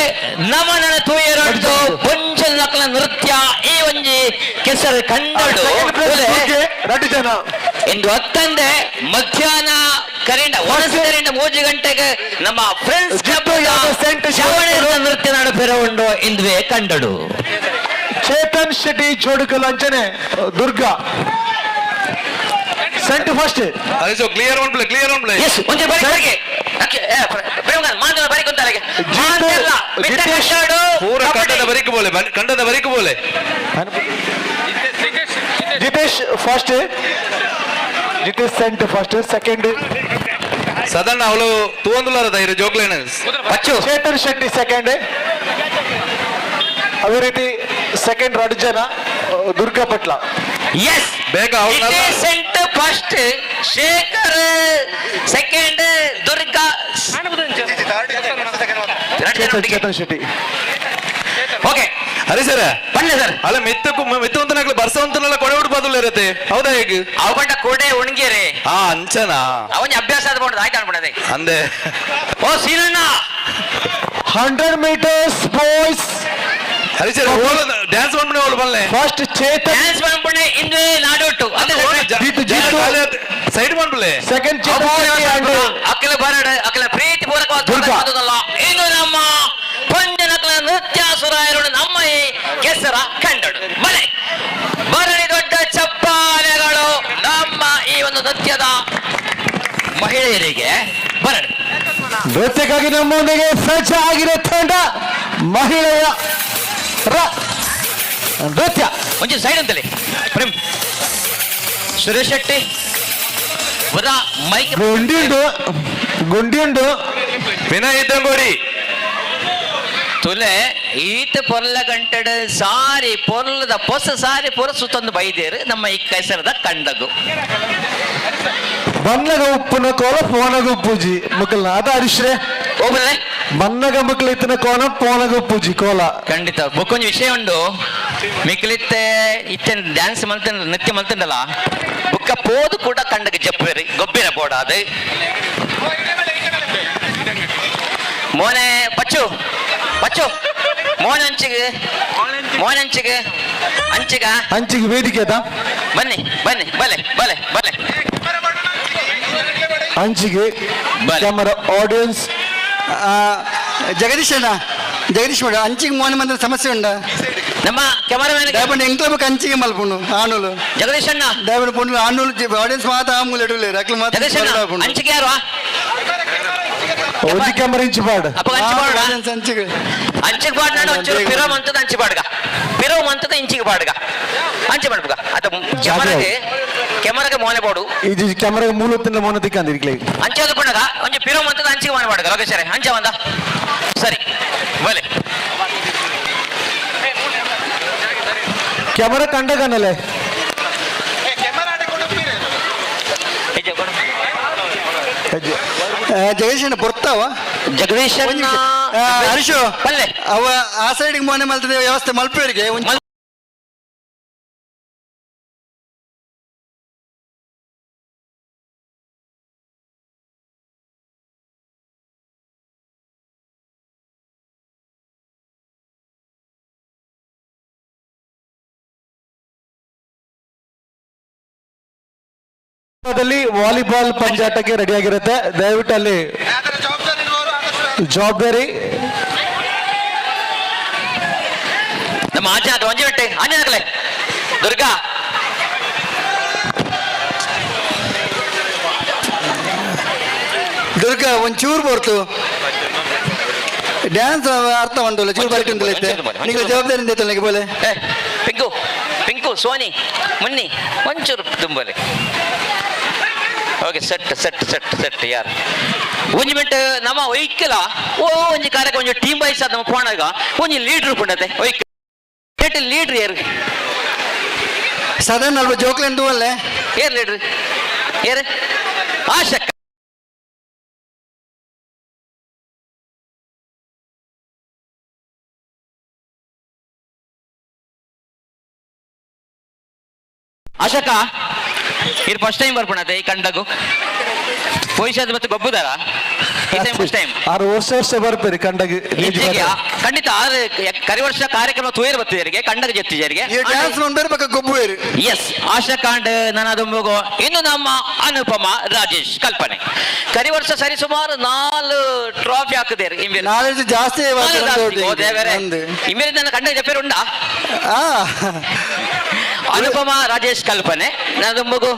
ನಮನ ತೂಯರೊಂದು ಪುಂಚಲ್ ನಕಲ ನೃತ್ಯ ಈ ಒಂಜಿ ಕೆಸರು ಕಂಡಡು. ರಡ್ಡು ಜನ. ಇಂದು ಹತ್ತಂದೆ ಮಧ್ಯಾಹ್ನ ಕರೆಂಡ ಒಣಸು ಕರೆಂಡ 3 ಗಂಟೆಗೆ ನಮ್ಮ ಫ್ರೆಂಡ್ಸ್ ಕ್ಲಬ್ ನೃತ್ಯ ನಾಡು ಪೆರವುಂಡು ಇಂದುವೆ ಕಂಡಡು. ಚೇತನ್ ಶೆಟ್ಟಿ ಜೋಡುಕಲ್ ಅಂಚನೆ ದುರ್ಗಾ ಸೆಂಟ್ first. Harish, clear one play, clear one play. S, ಒಂಚೂರು ಬರಿ ಬರಿಗೆ ಪ್ರೇಮಗಾನ್ ಮಾತಲ್ಲ ಬರಿ ಕುಂತಾರಗೆ ಮಾತೆಲ್ಲ ಮಿತ್ತ ಕಂಡಡು. ಪೂರ ಕಂಡದ ಬರಿಕ್ ಬೋಲೆ, ಕಂಡದ ಬರಿಕ್ ಬೋಲೆ. ಜಿತೇಶ್ ಫಸ್ಟ್, ಜಿತೇಶ್ ಸೆಂಟ್ ಫಸ್ಟ್, ಸೆಕೆಂಡ್ ಸದಣ್ಣ ಅವಳು ತೂವಂದುಲಾರ ಇರು ಜೋಕ್ಲೇನ. ಪಚ್ಚು. ಚೇತನ್ ಶೆಟ್ಟಿ ಸೆಕೆಂಡ್. ಅದೇ ರೀತಿ ಸೆಕೆಂಡ್ ರಡ್ಡು ಜನ ದುರ್ಗಾ ಪಟ್ಲ. ಎಸ್. ಬೇಗ ಅವ್ರನ್ನ. ಸೆಂಟ್ first, Shekhar second, Durga. Chethan, Chethan Shetty. Okay. Hari sir. ಬನ್ನಿ ಸರ್. ಅಲ್ಲ, ಮೆತ್ತಕ್ಕೂ ಮೆತ್ತು ಅಂತ ಬರ್ಸ ಅಂತನೆಲ್ಲ ಕೊಡೆ ಉಡ್ಬಾದುಲ್ಲ ಇರತ್ತೆ, ಹೌದಾ ಹೇಗೆ? ಅವಕೊಂಡ ಕೊಡೆ ಉಣ್ಗಿರಿ. ಹಾ, ಅಂಚನಾ? ಅವನ್ ಅಭ್ಯಾಸ ಆದ ಆಯ್ತು ಅನ್ಬಿಡದೆ. ಅಂದೆ. ಓ ಸೀನಣ್ಣ. 100 meters boys. Hari sir, dance ಮಾಡ್ಬಿಡಿ ಅವಳು ಬಲ್ಲೆ. ಫಸ್ಟ್ ಚೇತನ್. ಡ್ಯಾನ್ಸ್ ಮಾಡ್ಬಿಡೆ ಇಂದುವೆ ನಾಡೊಟ್ಟು. ಜೀತು, ಜೀತು. ಸೈಡ್ ಮಾಡ್ಬಿಡ್ಲೆ. ಸೆಕೆಂಡ್ ಚೇತನ್ ಶೆಟ್ಟಿ ಅಂಡ್ ಅಖಿಲ ಬರಡ ಅಖಿಲ ಪ್ರೀತಿ ಪೂರ್ವಕವಾದ ದುರ್ಗಾ. ಇನ್ನು ನಮ್ಮ ಪಂಜನಕಲ ನೃತ್ಯ ಸುರಾಯರು ನಮ್ಮ ಈ ಕೆಸರ ಕಂಡಡು ಬಲೆ ಬರಡಿ ದೊಡ್ಡ ಚಪ್ಪಾಳೆಗಳು ನಮ್ಮ ಈ ಒಂದು ನೃತ್ಯದ ಮಹಿಳೆಯರಿಗೆ ಬರಡಿ. ನೃತ್ಯಕ್ಕಾಗಿ ನಮ್ಮೊಂದಿಗೆ ಸಜ್ಜ ಆಗಿರೋ ತಂಡ ಮಹಿಳೆಯರ ನೃತ್ಯ. ಒಂಚೂರು ಸೈಡ್ ಅಂತಲೇ ಪ್ರೇಮ್ ಸುರೇಶ್ ಶೆಟ್ಟಿ ಬರ ಮೈಕ್. ಗುಂಡಿಯುಂಡು, ಗುಂಡಿಯುಂಡು. ವಿನಯ್ ಇದ್ದಂಗೋಡಿ. ತುಲೆ ಈತ ಪೊರ್ಲ ಗಂಟೆಡ್ ಸಾರಿ ಪೊರ್ಲದ ಪೊಸ ಸಾರಿ ಪೊರ ಸುತ್ತೊಂದು ಬೈದೇರು ನಮ್ಮ ಈ ಕೈಸರದ ಕಂಡಗು. ಬನ್ನಗ ಉಪ್ಪುನ ಕೋಲ ಪೋನಗ ಉಪ್ಪುಜಿ ಮುಕ್ಕಲ್ನ ಅದ ಹರೀಶ್ರೆ. ಓಬಲೆ. ಬನ್ನಗ ಮುಕ್ಕಲ ಇತ್ತಿನ ಕೋನ ಪೋನಗ ಉಪ್ಪುಜಿ ಕೋಲ. ಖಂಡಿತ ಬೊಕ್ಕೊಂಜಿ ವಿಷಯ ಉಂಡು ಮಿಕ್ಲಿತ್ತೆ ಇತ್ತೆ ಡ್ಯಾನ್ಸ್ ಮಲ್ತ ನೃತ್ಯ ಮಲ್ತಂಡಲ್ಲ ಬುಕ್ಕ ಪೋದು ಕೂಡ ಕಂಡಗ ಜಪ್ಪೇರಿ ಗೊಬ್ಬಿನ ಬೋಡ ಅದು ಮೋನೆ ಪಚ್ಚು ಪಚ್ಚು ಮೋನಂಚಿಗೆ ಮೋನಂಚಿಗೆ ಅಂಚಿಗ. ಅಂಚಿಗೆ ವೇದಿಕೆ ಅದ. ಬನ್ನಿ ಬನ್ನಿ, ಬಲೆ ಬಲೆ ಬಲೆ. ಅಂಚಿಗೆ ಕ್ಯಾಮರಾ ಆಡಿಯನ್ಸ್. ಜಗದೀಶ್ ಅಣ್ಣ, ಜಗದೀಶ್ ಮಾಡ ಅಂಚಿಗೆ ಮೋನ ಬಂದ್ರೆ ಸಮಸ್ಯೆ ಉಂಟಾ? ನಮ್ಮ ಕ್ಯಾಮರಾಮ್ಯಾನ್ ದಾಯಪಂಡ ಎಂಕ್ಲಬ ಕಂಚಿಗೆ ಮಲ್ಪುಂಡು ಆನುಲು. ಜಗದೀಶ್ ಅಣ್ಣ. ದಾಯಪಂಡ ಪೊಣ್ಣು ಆನುಲು ಆಡಿಯನ್ಸ್ ಮಾತ ಆಮೂಲೆ ಇಡುಲೇರು ಅಕ್ಲು ಮಾತ. ಜಗದೀಶ್ ಅಣ್ಣ, ಅಂಚಿಗೆ ಯಾರು? ಒಂಜಿ ಕ್ಯಾಮರಾ ಇಂಚಿ ಪಾಡ್. ಅಪ್ಪ, ಅಂಚಿ ಪಾಡ. ಅಂಚಿಗೆ. ಅಂಚಿಗೆ ಪಾಡ್ನಾಡ ಒಂಚೂರು ಪಿರೋ ಮಂತದ ಅಂಚಿ ಪಾಡ್ಗ, ಪಿರೋ ಮಂತದ ಇಂಚಿಗೆ ಪಾಡ್ಗ, ಅಂಚಿ ಮಾಡ್ಬುಗ. ಅತ ಕ್ಯಾಮರಾಗೆ ಕ್ಯಾಮರಾಗೆ ಮೋನೆ ಪಾಡು. ಇದು ಕ್ಯಾಮರಾ ಮೂಲ ತಿನ್ನ ಮೋನ ತಿಕ್ಕಂದ ಇರ್ಲಿ. ಅಂಚೆ ಪುಣಗ ಒಂಜಿ ಪಿರೋ ಮಂತದ ಅಂಚಿಗೆ ಮೋನೆ ಪಾಡ್ಗ. ಲೋಕೇಶ್ವರ ಅಂಚೆ ಬಂದ ಸರಿ ಬಲೆ. ಕ್ಯಾಮರಾ ಕಂಡಗನಲೆ. ಜಗದೀಶ್ ಅಣ್ಣ ಬರ್ತಾವ. ಜಗದೀಶ್ ಅಣ್ಣ. ಹರೀಶು ಪಲ್ಲೆ. ಅವ ಆ ಸೈಡಿಗೆ ಮೋನೆ ಮಲ್ತದೆ ವ್ಯವಸ್ಥೆ ಮಲ್ಪೇರಿಗೆ. ದಲ್ಲಿ ವಾಲಿಬಾಲ್ ಪಂಜಾಟಕ್ಕೆ ರೆಡಿ ಆಗಿರುತ್ತೆ. ದಯವಿಟ್ಟು ಅಲ್ಲಿ ಜವಾಬ್ದಾರಿ ನಮ್ಮ ಆಚೆ ಹಾಕಲೆ ಒಂಜಿ ಬಿಟ್ಟೆ ಆಂಜೆ ಹಾಕಲೆ ದುರ್ಗಾ. ದುರ್ಗಾ ಒಂಚೂರು ಬರ್ತು ಡ್ಯಾನ್ಸ್ ಅರ್ಥ ಉಂಟಲ್ಲ, ಚೂರು ಬರಕ್ಕೆ ಉಂಟಲ್ಲ. ನಿಮಗೆ ಜವಾಬ್ದಾರಿ ಅಂತ ಬೋಲೆ. ಏ ಪಿಂಕು ಪಿಂಕು ಸೋನಿ ಮುನ್ನಿ ಒಂಚೂರು ತುಂಬಲೆ. Okay, set set set set ಯಾರು ಒಂಜಿ ಮಿಂಟ್ ನಮ್ಮ ಒಯ್ಕಲ ಓ ಒಂಜಿ ಕಾರ್ಯಕ್ರಮ ಒಂಜಿ ಟೀಮ್ ವೈಸ್ ನಮ್ಮ ಪೋಣಾಗ ಒಂಜಿ ಲೀಡ್ರ್ ಪುಂಡತೆ ಒಯ್ಕ ಲೀಡ್ರ್ ಯಾರು? ಸದನ್ ಅಲ್ವ ಜೋಕ್ಲೆನ್ ದೂವಲ್ಲೇ. ಏರ್ ಲೀಡ್ರ್ ಏರ್? ಆಶಕ್ಕ. ಆಶಕ್ಕ ಇದು ಫಸ್ಟ್ ಟೈಮ್ ಬರ್ಪಣತೆ ಈ ಕಂಡಗು ಪೊಯ್ಸದ್ ಮತ್ತೆ ಗೊಬ್ಬುದಾರ ಈ ಟೈಮ್ ಫಸ್ಟ್ ಟೈಮ್. ಆರು ವರ್ಷ ವರ್ಷ ಬರ್ಪೇರಿ ಕಂಡಗ. ಖಂಡಿತ ಆರು ಕರಿ ವರ್ಷ ಕಾರ್ಯಕ್ರಮ ತೂಯರ್ ಬತ್ತಿದರಿಗೆ ಕಂಡಗ ಜೆತ್ತಿಜರಿಗೆ. ಈ ಡ್ಯಾನ್ಸ್ ನೋಡ್ಬೇರೆ ಪಕ್ಕ ಗೊಬ್ಬುವೇರು. ಎಸ್ ಆಶಾಕಾಂಡ್ ನನ್ನ ದುಂಬುಗು. ಇನ್ನು ನಮ್ಮ ಅನುಪಮ ರಾಜೇಶ್ ಕಲ್ಪನೆ ಕರಿ ವರ್ಷ ಸರಿ ಸುಮಾರು 4 ಟ್ರಾಫಿ ಹಾಕಿದೇರು. ನಾಲೆಜ್ ಜಾಸ್ತಿ. ಇಮ್ಮೇಲೆ ನನ್ನ ಕಂಡ ಜಪೇರು ಉಂಡಾ? ಅನುಪಮ ರಾಜೇಶ್ ಕಲ್ಪನೆ ನನ್ನ ಮಗು.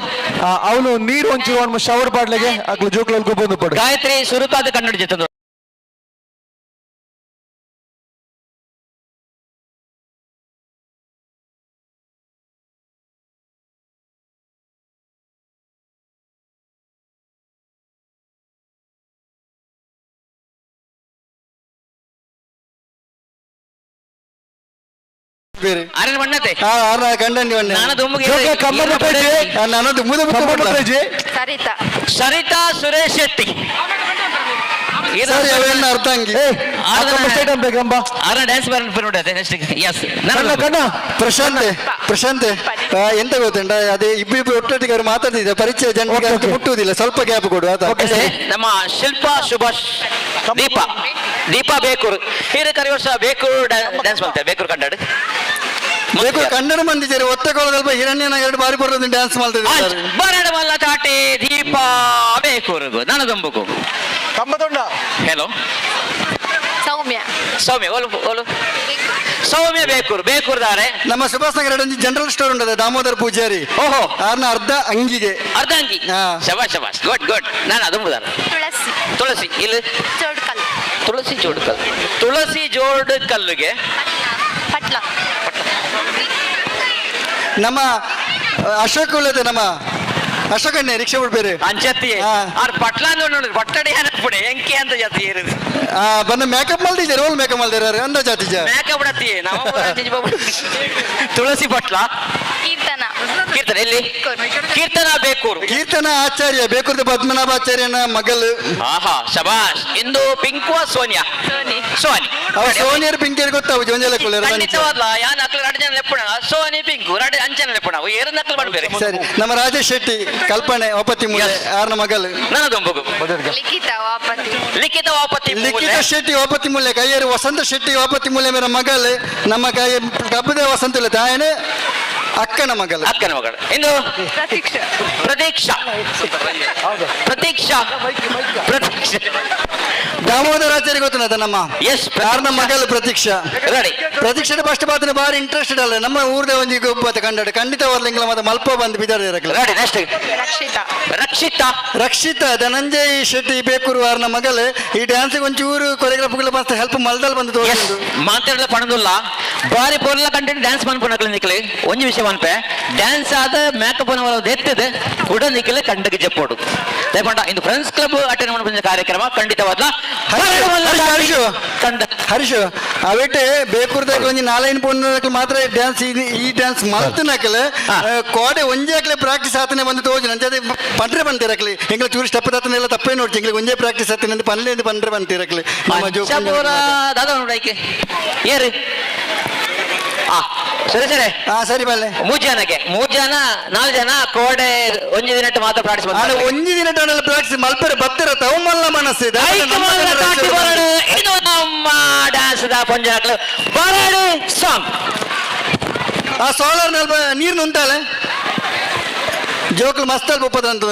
ಅವನು ನೀರು ಒಂಚೂರು ಅವನು ಶವರ್ ಪಾಡ್ಲೆಗೆ ಅಕ್ಲು ಜೋಕ್ಲಲ್ಲಿ ಗೊಬ್ಬೊಂದು ಪಡು. ಗಾಯತ್ರಿ ಸುರುತಾದ ಕನ್ನಡ ಜೊತೆ. ಬೇರೆ ಆರನ ಬಣ್ಣತೆ. ಆರ ಕಂಡಂಡಿ ಬಣ್ಣ. ನಾನು ದುಂಬುಗೆ ನಾನು ದುಂಬುದ. ಸರಿತಾ. ಸರಿತಾ ಸುರೇಶ್ ಶೆಟ್ಟಿ. ಸರಿ, ಅವೆಲ್ಲ ಅರ್ಥ ಹಂಗೆ. ಆರ ಡ್ಯಾನ್ಸ್ ಬರ ನೆಕ್ಸ್ಟ್. ಎಸ್ ಪ್ರಶಾಂತ್ ಪ್ರಶಾಂತ್ ಎಂತ ಗೊತ್ತುಂಟ, ಅದೇ ಇಬ್ಬಿಬ್ರು ಒಟ್ಟೊಟ್ಟಿಗೆ ಅವರು ಮಾತಾಡ್ತಿದ್ದಾರೆ, ಪರಿಚಯ ಜನರಿಗೆ ಅಷ್ಟು ಮುಟ್ಟುವುದಿಲ್ಲ, ಸ್ವಲ್ಪ ಗ್ಯಾಪ್ ಕೊಡು ಆತ. ನಮ್ಮ ಶಿಲ್ಪಾ ಸುಭಾಷ್ ದೀಪಾ ದೀಪಾ ಬೇಕೂರು ಹೀರೆ ಕರಿ ವರ್ಷ ಬೇಕೂರು ಡ್ಯಾನ್ಸ್ ಮಾಡ್ತಾರೆ. ಬೇಕೂರು ಕನ್ನಡ. ಬೇಕೂರು ಕನ್ನಡ ಮಂದಿ ಸೇರಿ ಒತ್ತಕೋಳದಲ್ಪ ಹಿರಣ್ಯನ ಎರಡು ಬಾರಿ ಬರೋದು ಡ್ಯಾನ್ಸ್ ಮಾಡ್ತಿದ್ದಾರೆ. ಬರಡವಲ್ಲ ಚಾಟಿ ದೀಪಾ ಬೇಕೂರುಗು ನನ್ನ ದಂಬುಗು. ಕಮ್ಮದೊಂಡ. ಹೆಲೋ ಸೌಮ್ಯ. ಸೌಮ್ಯ ಓಲು ಓಲು ಸೌಮ್ಯ ಬೇಕೂರು ಬೇಕೂರ್ದಾರೆ. ನಮ್ಮ ಸುಭಾಷ್ ನಗರ ಒಂದು ಜನರಲ್ ಸ್ಟೋರ್ ಉಂಟದ ದಾಮೋದರ್ ಪೂಜಾರಿ. ಓಹೋ. ಆರ್ನ ಅರ್ಧ ಅಂಗಿಗೆ. ಅರ್ಧ ಅಂಗಿ. ಶಬಾಷ್ ಶಬಾಷ್, ಗುಡ್ ಗುಡ್. ನಾನು ಅದಂಬುದಾರ. ತುಳಸಿ. ತುಳಸಿ ಇಲ್ಲಿ ಜೋಡ್ಕಲ್. ತುಳಸಿ ಜೋಡ್ಕಲ್. ತುಳಸಿ ಜೋಡ್ ಕಲ್ಲುಗೆ. ಪಟ್ಲ. ನಮ್ಮ ಅಶೋಕ್ ಉಳ್ಳದೆ ನಮ್ಮ ಅಶೋಕಣ್ಣೆ ರಿಕ್ಷಾ ಬಿಡ್ಬೇರೆ. ಅಂಚತ್ತಿ ಆರ್ ಪಟ್ಲ ನೋಡಿ ಪಟ್ಟಡಿ ಏನಪ್ಪಡೆ ಎಂಕೆ ಅಂತ ಜಾತಿ ಏರಿದು. ಬಂದ ಮೇಕಪ್ ಮಲ್ದಿದ್ದಾರೆ, ರೋಲ್ ಮೇಕಪ್ ಮಲ್ದಿದ್ದಾರೆ ಅಂದ ಜಾತಿ ಜ ಮೇಕಪ್ ಬಿಡತ್ತಿ ನಮ್ಮ ತುಳಸಿ ಪಟ್ಲ. ಕೀರ್ತನ. ಕೀರ್ತನ ಎಲ್ಲಿ? ಕೀರ್ತನ ಬೇಕೂರು. ಕೀರ್ತನ ಆಚಾರ್ಯ ಬೇಕೂರ್ದ ಪದ್ಮನಾಭಾಚಾರ್ಯನ ಮಗಲು. ಆಹಾ ಶಬಾಷ್. ಇಂದು ಪಿಂಕುವ ಸೋನಿಯಾ. ಸೋನಿ. ಸೋನಿ. ಅವ ಸೋನಿಯರ್ ಪಿಂಕಿಯರ್ ಗೊತ್ತಾವು ಜೊಂಜಲ ಕುಳ್ಳರು. ಖಂಡಿತವಾದ್ಲ ಯಾನ್ ಅಕ್ಲು ರಡ್ ಜನ ಲೆಪ್ಪುಣ ಸೋನಿ ಪಿಂಕು ರಡ್ ಅಂಚನ ಲೆಪ್ಪುಣ ಏರು ನಕ್ಲು ಮಾಡ್ಬೇರೆ. ಸರಿ, ನಮ್ಮ ರಾಜೇಶ್ ಶೆಟ್ಟಿ ಕಲ್ಪನೆ ಒಪತಿ ಮೂಲೆ ಆರ್ನ ಮಗಲು. ನನ್ನ ದೊಂಬುಗು. ಲಿಖಿತ ವಾಪತಿ. ಲಿಖಿತ ವಾಪತಿ. ಲಿಖಿತ ಶೆಟ್ಟಿ ಒಪತಿ ಮೂಲೆ ಕೈಯರು ವಸಂತ ಶೆಟ್ಟಿ ಒಪತಿ ಮೂಲೆ ಮೇರ ಮಗಲು. ನಮ್ಮ ಕೈ ಕಬ್ಬದ ವಸಂತ ಇಲ್ಲ ತಾಯನೆ ಅಕ್ಕನ ಮಗಳು. ಅಕ್ಕನ ಮಗಳು. ಇನ್ನು ಪ್ರತೀಕ್ಷಾ. ಪ್ರತೀಕ್ಷಾ. ಪ್ರತೀಕ್ಷಾ. ಪ್ರತೀಕ್ಷಾ. ದಾಮೋದರ ಆಚಾರ್ಯ ಗೊತ್ತುನದ ನಮ್ಮ ಎಸ್ ಕಾರಣ ಮಗಲು ಪ್ರತೀಕ್ಷಾ. ರೆಡಿ. ಪ್ರತೀಕ್ಷೆ ಫಸ್ಟ್ ಪಾತ್ರ ಬಾರಿ ಇಂಟ್ರೆಸ್ಟೆಡ್ ಅಲ್ಲ ನಮ್ಮ ಊರ್ದ ಒಂಜಿ ಗೊಬ್ಬ ಕಂಡಾಡ ಖಂಡಿತ ವರ್ಲಿಂಗ್ಲ ಮತ್ತೆ ಮಲ್ಪ ಬಂದು ಬಿದಾರ. Ready, next. Rakshita. Rakshita. Rakshita Dhananjay Shetty Bekur ವಾರ್ನ ಮಗಲು. ಈ ಡ್ಯಾನ್ಸ್ ಒಂಚೂರು ಕೊರಿಯೋಗ್ರಾಫರ್ಗಳ ಮಸ್ತ್ ಹೆಲ್ಪ್ ಮಲ್ದಲ್ ಬಂದು ತೋರಿಸುಂಡು. ಮಾತಾಡಲ ಪಣದುಲ್ಲ ಬಾರಿ ಪೊರ್ಲ ಕಂಟೆಂಟ್ ಡ್ಯಾನ್ಸ್ ಮನ್ಪುನಕ್ಲೆ ನಿಕ್ಲೆ ಒಂಜಿ ವಿಷಯ ಮನ್ಪೆ ಡ್ಯಾನ್ಸ್ ಆದ ಮೇಕಪ್ ಎತ್ತಿದೆ ಕೂಡ ನಿಕ್ಲೆ ಕಂಡಗೆ ಜಪ್ಪೋಡು ದಯಪಂಡ. ಇಂದು ಫ್ರೆಂಡ್ಸ್ ಕ್ಲಬ್ ಅಟೆಂಡ್ ಮನ್ಪುನ ಕಾರ್ಯಕ್ರಮ ಖಂಡಿತವಾದ. ಹರೀಶ್ ಹರೀಶ್, ಅವೆಟೆ ಬೇಕೂರ್ದಾಗ ಒಂಜಿ ನಾಲೈನ್ ಪೊಣ್ಣು ಮಾತ್ರ ಡ್ಯಾನ್ಸ್ ಈ ಡ್ಯಾನ್ಸ್ ಮಲ್ತನಕಲೆ ಕೋಡೆ ಒಂಜೇ ಅಕ್ಲೆ ಪ್ರಾಕ್ಟೀಸ್ ಆತನೆ ಬಂದು ತೋಜು ಅಂಚೆ ಪಂಡ್ರೆ ಬಂತಿರಕ್ಲಿ. ಎಂಗ್ಲ ಚೂರು ಸ್ಟೆಪ್ ತಾತನೆ ಎಲ್ಲ ತಪ್ಪೇ ನೋಡ್ತಿ. ಎಂಗ್ಲಿಗೆ ಒಂಜೇ ಪ್ರಾಕ್ಟೀಸ್ ಆತನೆ ಅಂತ ಪನ್ಲೆ ಅಂತ ಪಂಡ್ರೆ ಬಂತಿರಕ್ಲಿ ನಮ್ಮ ಜೋಕು. ದಾದಾ ನೋಡೈಕೆ ಏರಿ ಸರಿ ಸರಿ. ಹಾ ಸರಿ ಬಲ್ಲೆ. ಮೂರು ಜನಕ್ಕೆ ಮೂರು ಜನ ನಾಲ್ಕು ಜನ ಕೋಡೆ ಒಂಜಿ ದಿನಟ್ಟು ಮಾತ್ರ ಪ್ರಾಕ್ಟೀಸ್. ಆಂಡ ಒಂಜಿ ದಿನ ಪ್ರಾಕ್ಟೀಸ್ ಮಲ್ಪರೆ ಬತ್ತರ ತವು ಮಲ್ಲ ಮನಸ್ಸು. ಬರಡು. ಇದು ನಮ್ಮ ಡ್ಯಾನ್ಸ್ the ಪೊಂಜನಕ್ಲು ಬರಡು ಸಾಂಗ್. ಆ ಸೋಲಾರ್ ನಲ್ಪ ನೀರು ನುಂಟಾಲೆ ಜೋಕುಲು ಮಸ್ತ್ ಅಲ್ಪ ಉಪ್ಪದ ಅಂತ.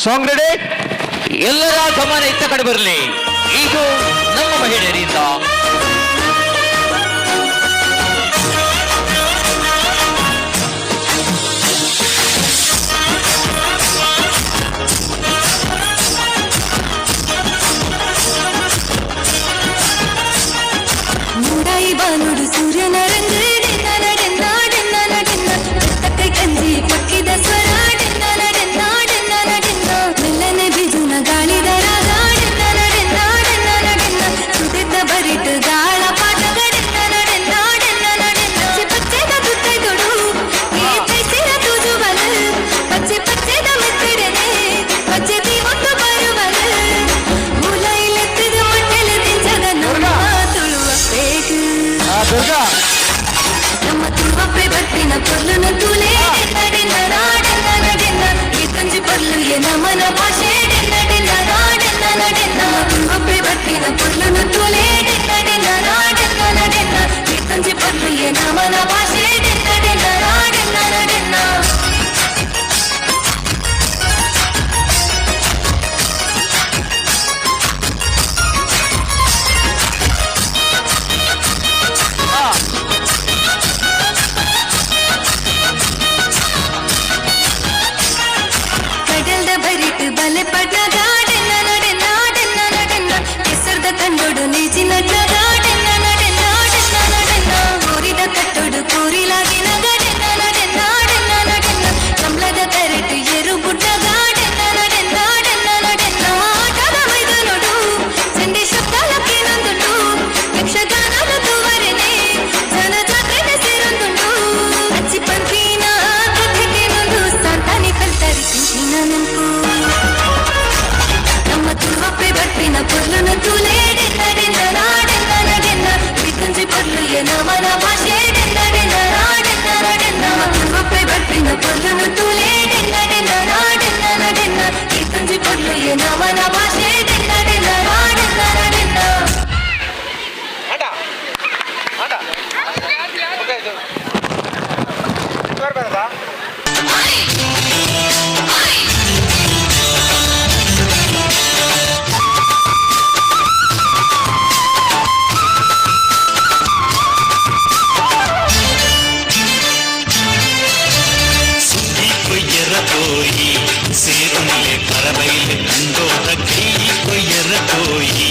Song ready. ಎಲ್ಲರ ಗಮನ ಇತ್ತ ಕಡೆ ಬರಲಿ. ಇದು ನಮ್ಮ ಮಹಿಳೆಯರಿಂದ. ಮೂಡಾಯಿ ಬಾನುಡು ಸೂರ್ಯನ ರಂಗು ಡೆನ್ನ ನಡೆನ್ನ ಡೆನ್ನ ನಡೆನ್ನ ತಕ್ಕ ಕಂಜಿ ಪಕ್ಕಿದ ಸ್ವರ ಡೆನ್ನ ನಡೆನ್ನ ಡೆನ್ನ ನಡೆನ್ನ ಮೆಲ್ಲನೆ ಬಿಜುನ ಗಾಳಿದ ರಾಗ ಡೆನ್ನ ನಡೆನ್ನ ಡೆನ್ನ ನಡೆನ್ನ ಸುದಿದ್ದ ಬರಿಟು ಗಾಳ ಪಾಠದ ಡೆನ್ನ ನಡೆನ್ನ ಡೆನ್ನ ನಡೆನ್ನ ಪಚ್ಚೆ ಪಚ್ಚೆದ ತುತ್ತೆ ತೊಡು ಈ ತೈಸಿರ ತುಜುವಲು ಪಚ್ಚೆ ಪಚ್ಚೆದ ಮೆತ್ತಿಡನೆ ಪಚ್ಚೆ ದೀವೊಂದು ಬರುವಲು ಮುಲೈಲೆತ್ತದ ಮಟ್ಟೆಲೆ ದಿಂಚದ ನಮ್ಮ ತುಳುವ ಪೇಗು ನಮ್ಮ ತುಳುವಪ್ಪೆ ಬರ್ಪಿನ ಪೊರ್ಲುನ ತೂಲೆ ಡೆನ್ನ ನಾಡೆನ್ನ ನಡೆನ್ನ ಈ ಕಂಜಿ ಪೊರ್ಲು ಎ ನಮನ ಭಾಷೆ ಡೆನ್ನ ಡೆನ್ನ ನಾಡೆನ್ನ ನಡೆನ್ನ ತುಳುವಪ್ಪೆ ಬರ್ಪಿನ ಪೊರ್ಲುನ ತೂಲೆ ಡೆನ್ನ ಡೆನ್ನ ನಾಡೆನ್ನ ನಡೆನ್ನ ಈ ಕಂಜಿ ಪೊರ್ಲು ಎ ನಮನ ಭಾಷೆ ಡೆನ್ನ ಡೆನ್ನ ನಾಡೆನ್ನ ನಡೆನ್ನ. ಕಡಲ್ದ ಬರಿಟ್ ಬಲೆ ಪಡ್ನ ಗಾಡೆನ್ನ ನಡೆನ್ನ ನಡೆನ್ನ ನಡೆನ್ನ ಕೆಸರ್ದ ಕಂಡೋಡು ನೀಚಿ ನಟ್ನ ಗಾಡೆನ್ನ ನಡೆನ್ನ ನಡೆನ್ನ ನಡೆನ್ನ ಕೋರಿದ ಕಟ್ಟೋಡು ಕೋರಿಲಾಗಿನ ಗಾಡೆನ್ನ ನಡೆನ್ನ ನಡೆನ್ನ ನಡೆನ್ನ ಕಮಲದ ಕರೆಟು ಎರು ಬುಡ್ಡ ಗಾಡೆನ್ನ ನಡೆನ್ನ ನಡೆನ್ನ ನಡೆನ್ನ ಆಟದ ಮೈದಾನೋಡು ಚಂಡೆ ಶಬ್ದ ಲಕ್ಕಿನೊಂದುಂಡು ಯಕ್ಷಗಾನದ ತುವರೆನೆ ಜನ ಜಾತ್ರೆ ಸೇರೊಂದುಂಡು ಅಚ್ಚಿ ಪಂಪಿನ ಕಥೆಗೇನೊಂದು ಸಾಂತಾನಿ ಕಲ್ತರಿ ಚಿಂಚಿನ ನೆನಪು ನಮ್ಮ ತುಳುವಪ್ಪೆ ಬರ್ಪಿನ ಪೊರ್ಲುನ ತೂಲೆ ಡೆನ್ನ ಡೆನ್ನ ನಾಡೆನ್ನ ನಡೆನ್ನ ವಿಕಂಜಿ ಪೊರ್ಲು ಎ ನಮನ ಭಾಷೆ ಡೆನ್ನ ಡೆನ್ನ ನಾಡೆನ್ನ ನಡೆನ್ನ ತುಳುವಪ್ಪೆ ಬರ್ಪಿನ ಪೊರ್ಲುನ ತೂಲೆ ಡೆನ್ನ ಡೆನ್ನ ನಾಡೆನ್ನ ನಡೆನ್ನ ವಿಕಂಜಿ ಪೊರ್ಲು ಎ ನಮನ ಭಾಷೆ ಡೆನ್ನ ಡೆನ್ನ ನಾಡೆನ್ನ ನಡೆನ್ನ. ಸುದ್ದಿ ಕೊಯ್ಯರ ಪೋಯಿ ಸೇರುನಲೆ ಪರಬೈಲೆ ಕಂಡೋದ ಕೈ ಕೊಯ್ಯರ ಪೋಯಿ.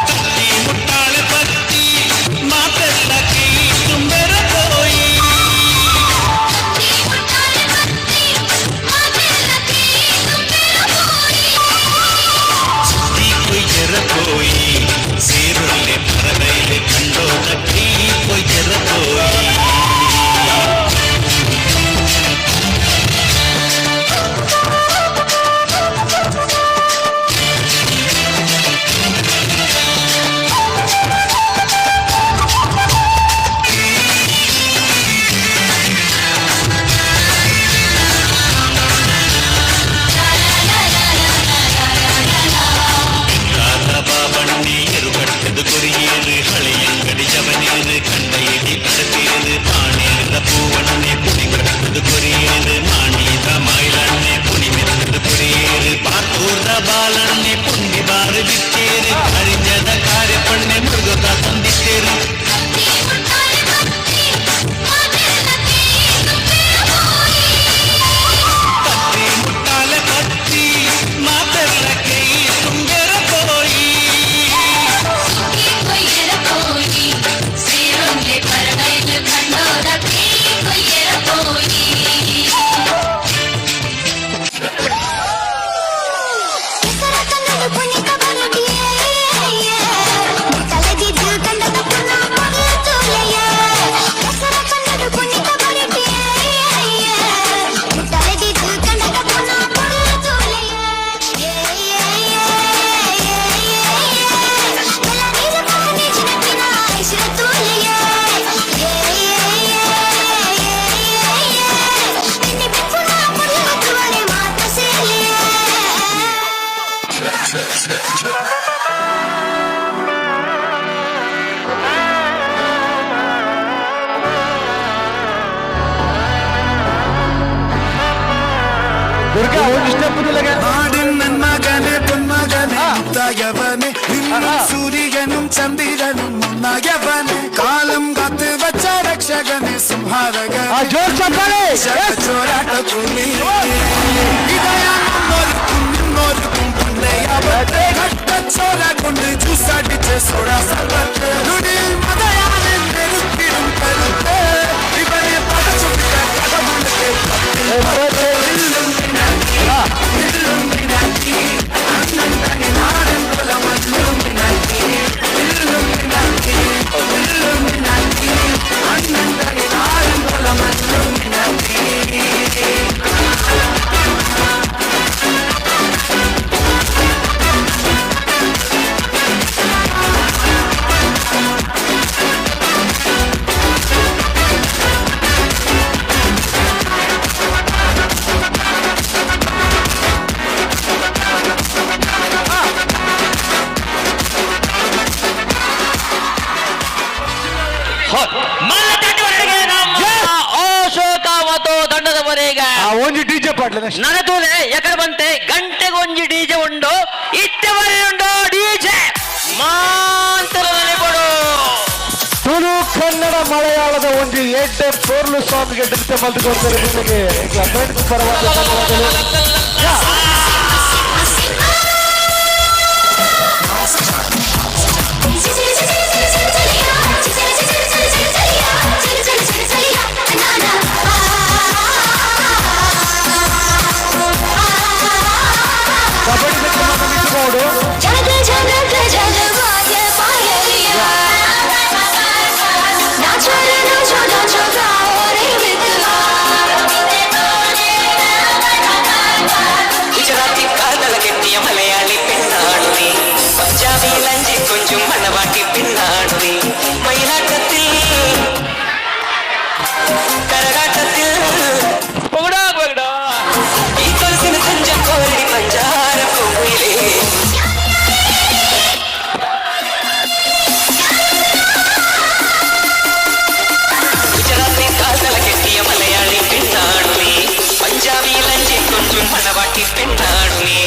ತತ್ತಿ ಮುಟ್ಟಾಳೆ ಪತ್ತಿ ಮಾತೆಲ್ಲ ಕೈ ತುಂಬೆರ ಪೋಯಿ. ಸುದ್ದಿ ಕೊಯ್ಯರ ಪೋಯಿ ಸೇರುನಲೆ ಪರಬೈಲೆ ಕಂಡೋದ ಕೈ. ದುರ್ಗಾ ಒಂದು ಸ್ಟೆಪ್ നാടിൻ നന്മകനെ പൊന്മകനെ മുത്തായവനെ നിന്നും സൂര്യനും ചന്ദ്രനും ഒന്നായവനെ കാലം കാത്ത് വച്ച രക്ഷകനെ സംഹാരകനെ ചോരാട്ട ചോര കൊണ്ട് ജ്യൂസടിച്ച് സോഡാ സർബത്ത് നുടിയിൽ മതയാനെ നെരുക്കിടും കരുത്ത് ഇവനെ പടച്ചുവിട്ട കടമുള്ളത്തെ ಅಶೋಕ ಮತ್ತು ತಂಡದವರೆಗೆ ಒಂಜಿ ಡಿಜೆ ಪಾಟ್ಲೆ ನನತೂಲೆ ಎಕಡೆ ಬಂತೆ ಗಂಟೆಗೊಂಜಿ ಡಿಜೆ ಉಂಡು ಇತ್ತೆ ಉಂಡು ಡಿಜೆ ಮಾಂತರದಲ್ಲಿ ಕೊಡು. ತುಳು ಕನ್ನಡ ಮಲಯಾಳದ ಒಂಜಿ ಎಡ್ಡೆ ಪೊರ್ಲು ಸಾಂಗ್ಗೆ ನೃತ್ಯ ಮಲ್ತು ಕೊಡ್ತಾರೆ ನಿಮಗೆ ಫ್ರೆಂಡ್ಸ್ ಪರವಾಗಿ ಧನ್ಯವಾದಗಳು. ಜಗ ಜಗ ಜಗವಾಯ ಪಾಯಲಿಯ ನಾಚೋ ರೆ ನಾಚೋ ನಾಚೋ ಗಾओ रे मितवा. ഗുജറാത്തി കാതല കെട്ടിയ മലയാളി പെണ്ണാണു നീ, പഞ്ചാബിയിൽ അഞ്ചി കൊഞ്ചും മണവാട്ടി പെണ്ണാണു നീ, മയിലാട്ടത്തിൽ കരകാട്ടത്തിൽ ഈ കൊലുസിന് തഞ്ചക്കോലടി പഞ്ചാര പൂങ്കുയിലേ. ഗുജറാത്തി കാതല കെട്ടിയ മലയാളി പെണ്ണാണു നീ, പഞ്ചാബിയിൽ അഞ്ചി കൊഞ്ചും മണവാട്ടി പെണ്ണാണു നീ.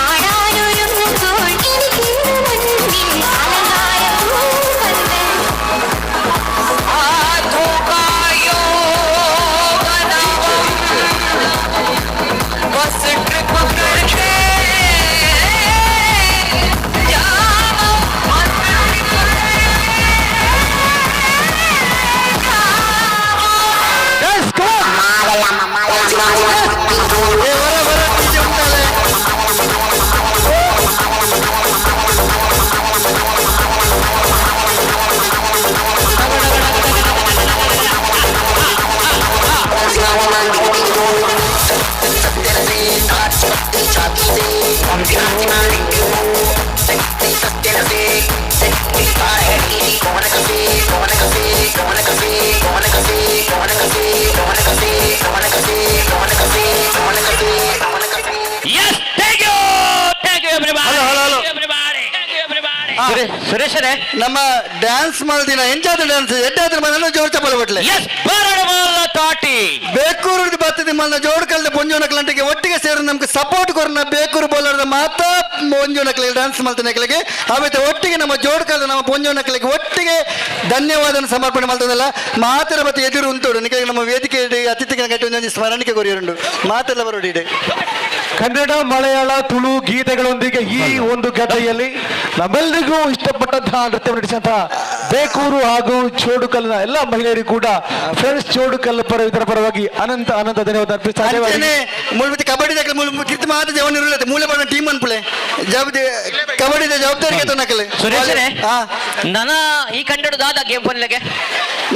ആടാനൊരുങ്ങുമ്പോൾ എനിക്കിന്നു മുന്നിൽ അലങ്കാര പൂപ്പന്തൽ. बस ट्रिप करके yes, thank you, thank you everybody. Hello, hello, hello. Everybody. ಸುರೇಶರೇ, ನಮ್ಮ ಡ್ಯಾನ್ಸ್ ಮಾಡಿದಿನ ಎಂಚಾದ ಡ್ಯಾನ್ಸ್ ಎಡ್ಡಾದ್ರ ಮನ ಜೋರ್ ಚಪ್ಪಲ ಬಟ್ಲೆ. ಎಸ್, ತಾಟಿ ಬೇಕೂರು ಬರ್ತದೆ ಮಲ್ನ ಜೋಡ್ ಕಲ್ದ ಪೊಂಜೋನಕ್ಲಂಟಿಗೆ ಒಟ್ಟಿಗೆ ಸೇರಿ ನಮ್ಗೆ ಸಪೋರ್ಟ್ ಕೊರನ ಬೇಕೂರು ಬೋಲರ್ದ ಮಾತಾ ಪೊಂಜೋನಕ್ಲಿಗೆ ಡ್ಯಾನ್ಸ್ ಮಾಡ್ತಾನೆ ಆಮೇಲೆ ಒಟ್ಟಿಗೆ ನಮ್ಮ ಜೋಡ್ ಕಲ್ದ ನಮ್ಮ ಪೊಂಜೋನಕ್ಲಿಗೆ ಒಟ್ಟಿಗೆ ಧನ್ಯವಾದ ಸಮರ್ಪಣೆ ಮಾಡ್ತದಲ್ಲ ಮಾತರ ಮತ್ತೆ ಎದುರು ಉಂಟು ನಿಮಗೆ ನಮ್ಮ ವೇದಿಕೆ ಅತಿಥಿಗಳ ಕಟ್ಟಿ ಒಂದೊಂದು ಸ್ಮರಣಿಕೆ ಕೊರಿಯರುಂಡು ಮಾತೆಲ್ಲ ಬರೋಡಿದೆ. ಕನ್ನಡ ಮಲಯಾಳ ತುಳು ಗೀತೆಗಳೊಂದಿಗೆ ಈ ಒಂದು ಗದ್ದೆಯಲ್ಲಿ ನಮ್ಮೆಲ್ಲರಿಗೂ ಇಷ್ಟಪಟ್ಟಂತಹ ನೃತ್ಯ ನಡೆಸಿದಂತಹ ಬೇಕೂರು ಹಾಗೂ ಚೋಡುಕಲ್ನ ಎಲ್ಲ ಮಹಿಳೆಯರಿಗೂ ಕೂಡ ಫ್ರೆಂಡ್ಸ್ ಚೋಡುಕಲ್ ಪರ ಇದರ ಪರವಾಗಿ ಅನಂತ ಅನಂತ ಧನ್ಯವಾದ ಅರ್ಪಿಸ್ತಾ ಇದ್ದೇವೆ. ಅಂಚನೆ ಮುಳ್ಳು ಕಬಡ್ಡಿ ದಾಖಲೆ ಮುಳ್ಳು ಕಿರ್ತಿ ಮಾತ್ರ ಜವನ್ ಇರುಲ್ಲ ಮೂಲೆ ಬಣ್ಣ ಟೀಮ್ ಅನ್ಪುಲೆ. ಜವಾಬ್ದಾರಿ ಕಬಡ್ಡಿದ ಜವಾಬ್ದಾರಿಗೆ ತೊನಕಲೆ. ಸುರೇಶನೇ, ನನ ಈ ಕಂಡಡು ದಾದ ಗೇಮ್ ಪನ್ಲೆಗೆ?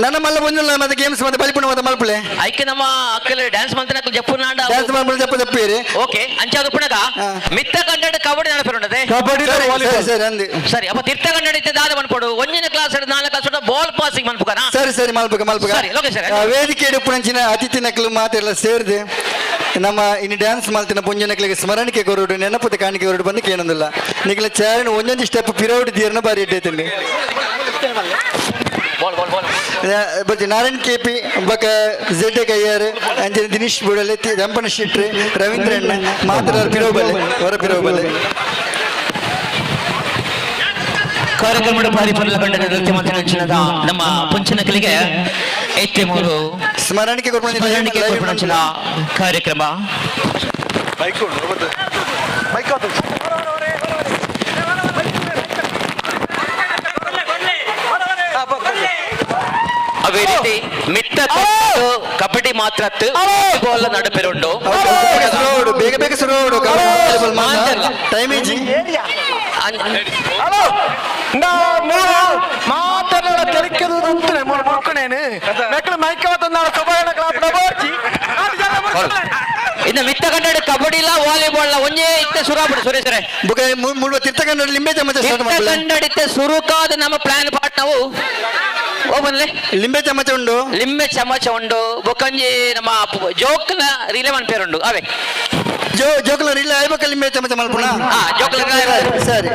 ನನ್ನ ಮಲ್ಲ ಒಂಜುಲ್ಲ ಮತ್ತೆ ಗೇಮ್ಸ್ ಮತ್ತೆ ಬಲಿಪುಣ ಮತ್ತೆ ಮಲ್ಪುಲೆ. ಐಕೆ ನಮ್ಮ ಅಕ್ಕಲ ಡ್ಯಾನ್ಸ್ ಮಂತನ ಅಕ್ಕಲು ಜಪ್ಪು ನಾಂಡ. ಡ್ಯಾನ್ಸ್ ಮಲ್ಪುಣ ಜಪ್ಪು ಜಪ್ಪೇರಿ. ಓಕೆ, ಅಂಚಾದ ಪುಣಗ ಮಿತ್ತ ಕಂಡಡು ಕಬಡ್ಡಿ ನಡಪಿರುಂಡದೆ. ಕಬಡ್ಡಿ ಸರಿ, ಸರಿ, ಅಂದೆ. ಸರಿ, ಅಪ್ಪ ತಿರ್ತ ಕಂಡಡು ಇತ್ತೆ ದಾದ ಮನ್ಪೊಡು. ಒಂಜಿನ ಕ್ಲಾಸ್ ನಾಲ್ಕು ಕ್ಲಾಸ್ ಬಾಲ್ ಪಾಸಿಂಗ್ ಮನ್ಪುಕನ. ಸರಿ ಸರಿ, ಮಲ್ಪುಕ ಮಲ್ಪುಕ. ಸರಿ, ಓಕೆ ಸರ್. ವೇದಿಕೆ ಉಪ್ಪುನಂಚಿನ ಅತಿಥಿ ನಕಲು ಮಾತೆಲ್ಲ ಸೇರಿದೆ ನಮ್ಮ ಇನ್ನು ಡ್ಯಾನ್ಸ್ ಮಲ್ತಿನ ಪುಂಜನಕ್ಲಿಗೆ ಸ್ಮರಣಿಕೆ ಕೊರಡು ನೆನಪುದ ಕಾಣಿಕೆ ಕೊರಡು ಬಂದು ಕೇಳೊಂದಿಲ್ಲ. ನಿಗಲ ಚಾರಣ ಒಂದೊಂದು ಸ್ಟೆಪ್ ಪಿರೌಡ್ ತೀರ್ನ ಬಾರಿ ಇಡ್ಡೈತಲ್ಲಿ. Ball ball ball. ಬಜ್ಜಿ ನಾರಾಯಣ್ ಕೆ ಪಿ ಬಕ ಜೆಡ್ ಕಯ್ಯಾರ್ ಅಂಜನೆ ದಿನೇಶ್ ಬುಡಲೆ ರಂಪಣ ಶೆಟ್ಟಿ ರವೀಂದ್ರ ಅಣ್ಣ ಮಾತ್ರ ಪಿರೋಬಲೆ ಹೊರ ಪಿರೋಬಲೆ. ಕಾರ್ಯಕ್ರಮದ ಭಾರಿ ಪರ್ಲ ಕಂಡ ನೃತ್ಯ ಮಾತನಾಡಿದ ನಮ್ಮ ಪುಂಚನಕಲಿಗೆ ಎತ್ತೆ ಮೂರು ಸ್ಮರಣಿಕೆ ಕೊರ್ಪುಣ ಸ್ಮರಣಿಕೆ ಕೊರ್ಪುಣಂಚಿನ ಕಾರ್ಯಕ್ರಮ. ಅದೇ ರೀತಿ ಮಿತ್ತ ಕಬಡ್ಡಿ ಮಾತ್ರ ಗೋಲ ನಡುಪೆರುಂಡು. ಬೇಗ ಬೇಗ ಸುರೋಡು ಟೈಮ್ ಇಜ್ಜಿ. ಮಾತಾಡೋಣ ತೆರಿಕೆದು ಮುರ್ಕಣೇನು ಮೆಕ್ಕಳು ಮೈಕ ಇನ್ನು ಮಿತ್ತ ಕನ್ನಡ ಕಬಡ್ಡಿ ಇಲ್ಲ ವಾಲಿಬಾಲ್ ಒಂದೇ ಇತ್ತೆ ಸುರಾಬಿಡು ಸುರೇಶರೇ. ಬುಕ ಮುಳ್ವ ತಿರ್ತ ಕನ್ನಡ ಲಿಂಬೆ ಚಮಚ ಸ್ಟಾರ್ಟ್ ಮಾಡ್ಕೊಳ್ಳಿ. ಕನ್ನಡ ಇತ್ತೆ ಸುರುಕಾದ ನಮ್ಮ ಪ್ಲಾನ್ ಪಾಟ್ ನಾವು ಓ ಬನ್ಲೆ ಲಿಂಬೆ ಚಮಚ ಉಂಡು, ಲಿಂಬೆ ಚಮಚ ಉಂಡು, ಬೊಕ್ಕಂಜಿ ನಮ್ಮ ಜೋಕ್ನ ರಿಲೇ ಮನ್ಪೇರುಂಡು ಅವೇ. ಜೋಕ್ಲ ರಿಲೇ ಆಯ್ಬಕ ಲಿಂಬೆ ಚಮಚ ಮಲ್ಪುಣ. ಹಾ, ಜೋಕ್ಲ ರಿಲೇ. ಸರಿ,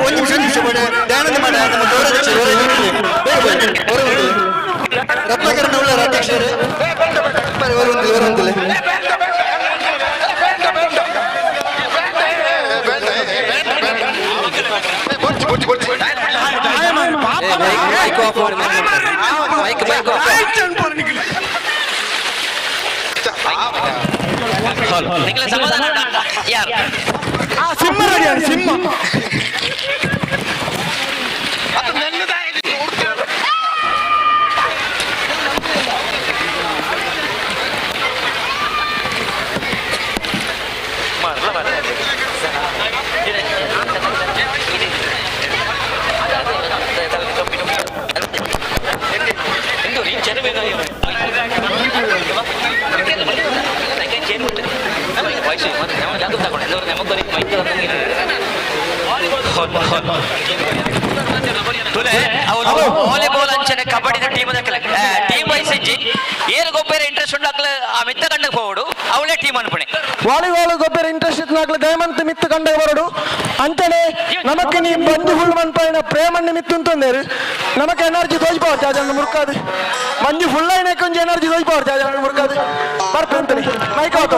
ಒಂದು ನಿಮಿಷ ಒಂದು ನಿಮಿಷ ಬೇಡ. ಧ್ಯಾನದ ಮಾಡ ನಮ್ಮ ಗೌರವಾಧ್ಯಕ್ಷರು ಹೊರಗೆ ಬಿಡ್ಲಿ. ಬೇಗ ಬನ್ನಿ, ಹೊರಗೆ ಬಿಡ್ಲಿ. ರತ್ನಾಕರಣ ಉಳ್ಳಾರ ಅಧ್ಯಕ್ಷರೇ. ಬರ್ರಿ, ಹೊರಗೆ ಒಂದಿಲ್ಲ, ಹೊರಗೆ ಒಂದಿಲ್ಲ. Mic mic of. ನಿಖಿಲ ಸಮಾಧಾನ ಉಂಟಾ? ಯಾರು? ಸಿಂಹ ರೆಡಿ, ಸಿಂಹ. ವಾಲಿಬಾಲ್ ಅಂಚನೆ ಕಬಡ್ಡಿದ ಟೀಮ್ ಟೀಮ್ ವೈಸ್ ಇಜ್ಜಿ ಏರು ಗೊಬ್ಬರ ಇಂಟ್ರೆಸ್ಟ್ ಉಂಟು ಅಕ್ಲ ಆ ಮಿತ್ತ ಕಂಡಕ್ಕೆ ಹೋಗುಡು ಅವಳೇ ಟೀಮ್ ಅನ್ಪಣೆ. ವಾಲಿಬಾಲ್ ಗೊಬ್ಬರ ಇಂಟ್ರೆಸ್ಟ್ ಇತ್ತು ದಯಮಂತ ಮಿತ್ತು ಕಂಡ ಬರಡು ಅಂಚನೆ ನಮಕ್ಕೆ ನೀ ಬಂದು ಹುಲ್ ಮನ್ಪಾಯಿನ ಪ್ರೇಮಣ್ಣ ಮಿತ್ತು ಅಂತಂದೇರು ನಮಕ್ಕೆ ಎನರ್ಜಿ ತೋಜ್ಬಾರ್ದು ಜಾಜನ ಮುರ್ಕಾದು ಮಂಜು ಫುಲ್ ಐನ ಕೊಂಚ ಎನರ್ಜಿ ತೋಜ್ಬಾರ್ದು ಜಾಜನ ಮುರ್ಕಾದು ಬರ್ತಂತನೆ ಮೈಕ್ ಆತ.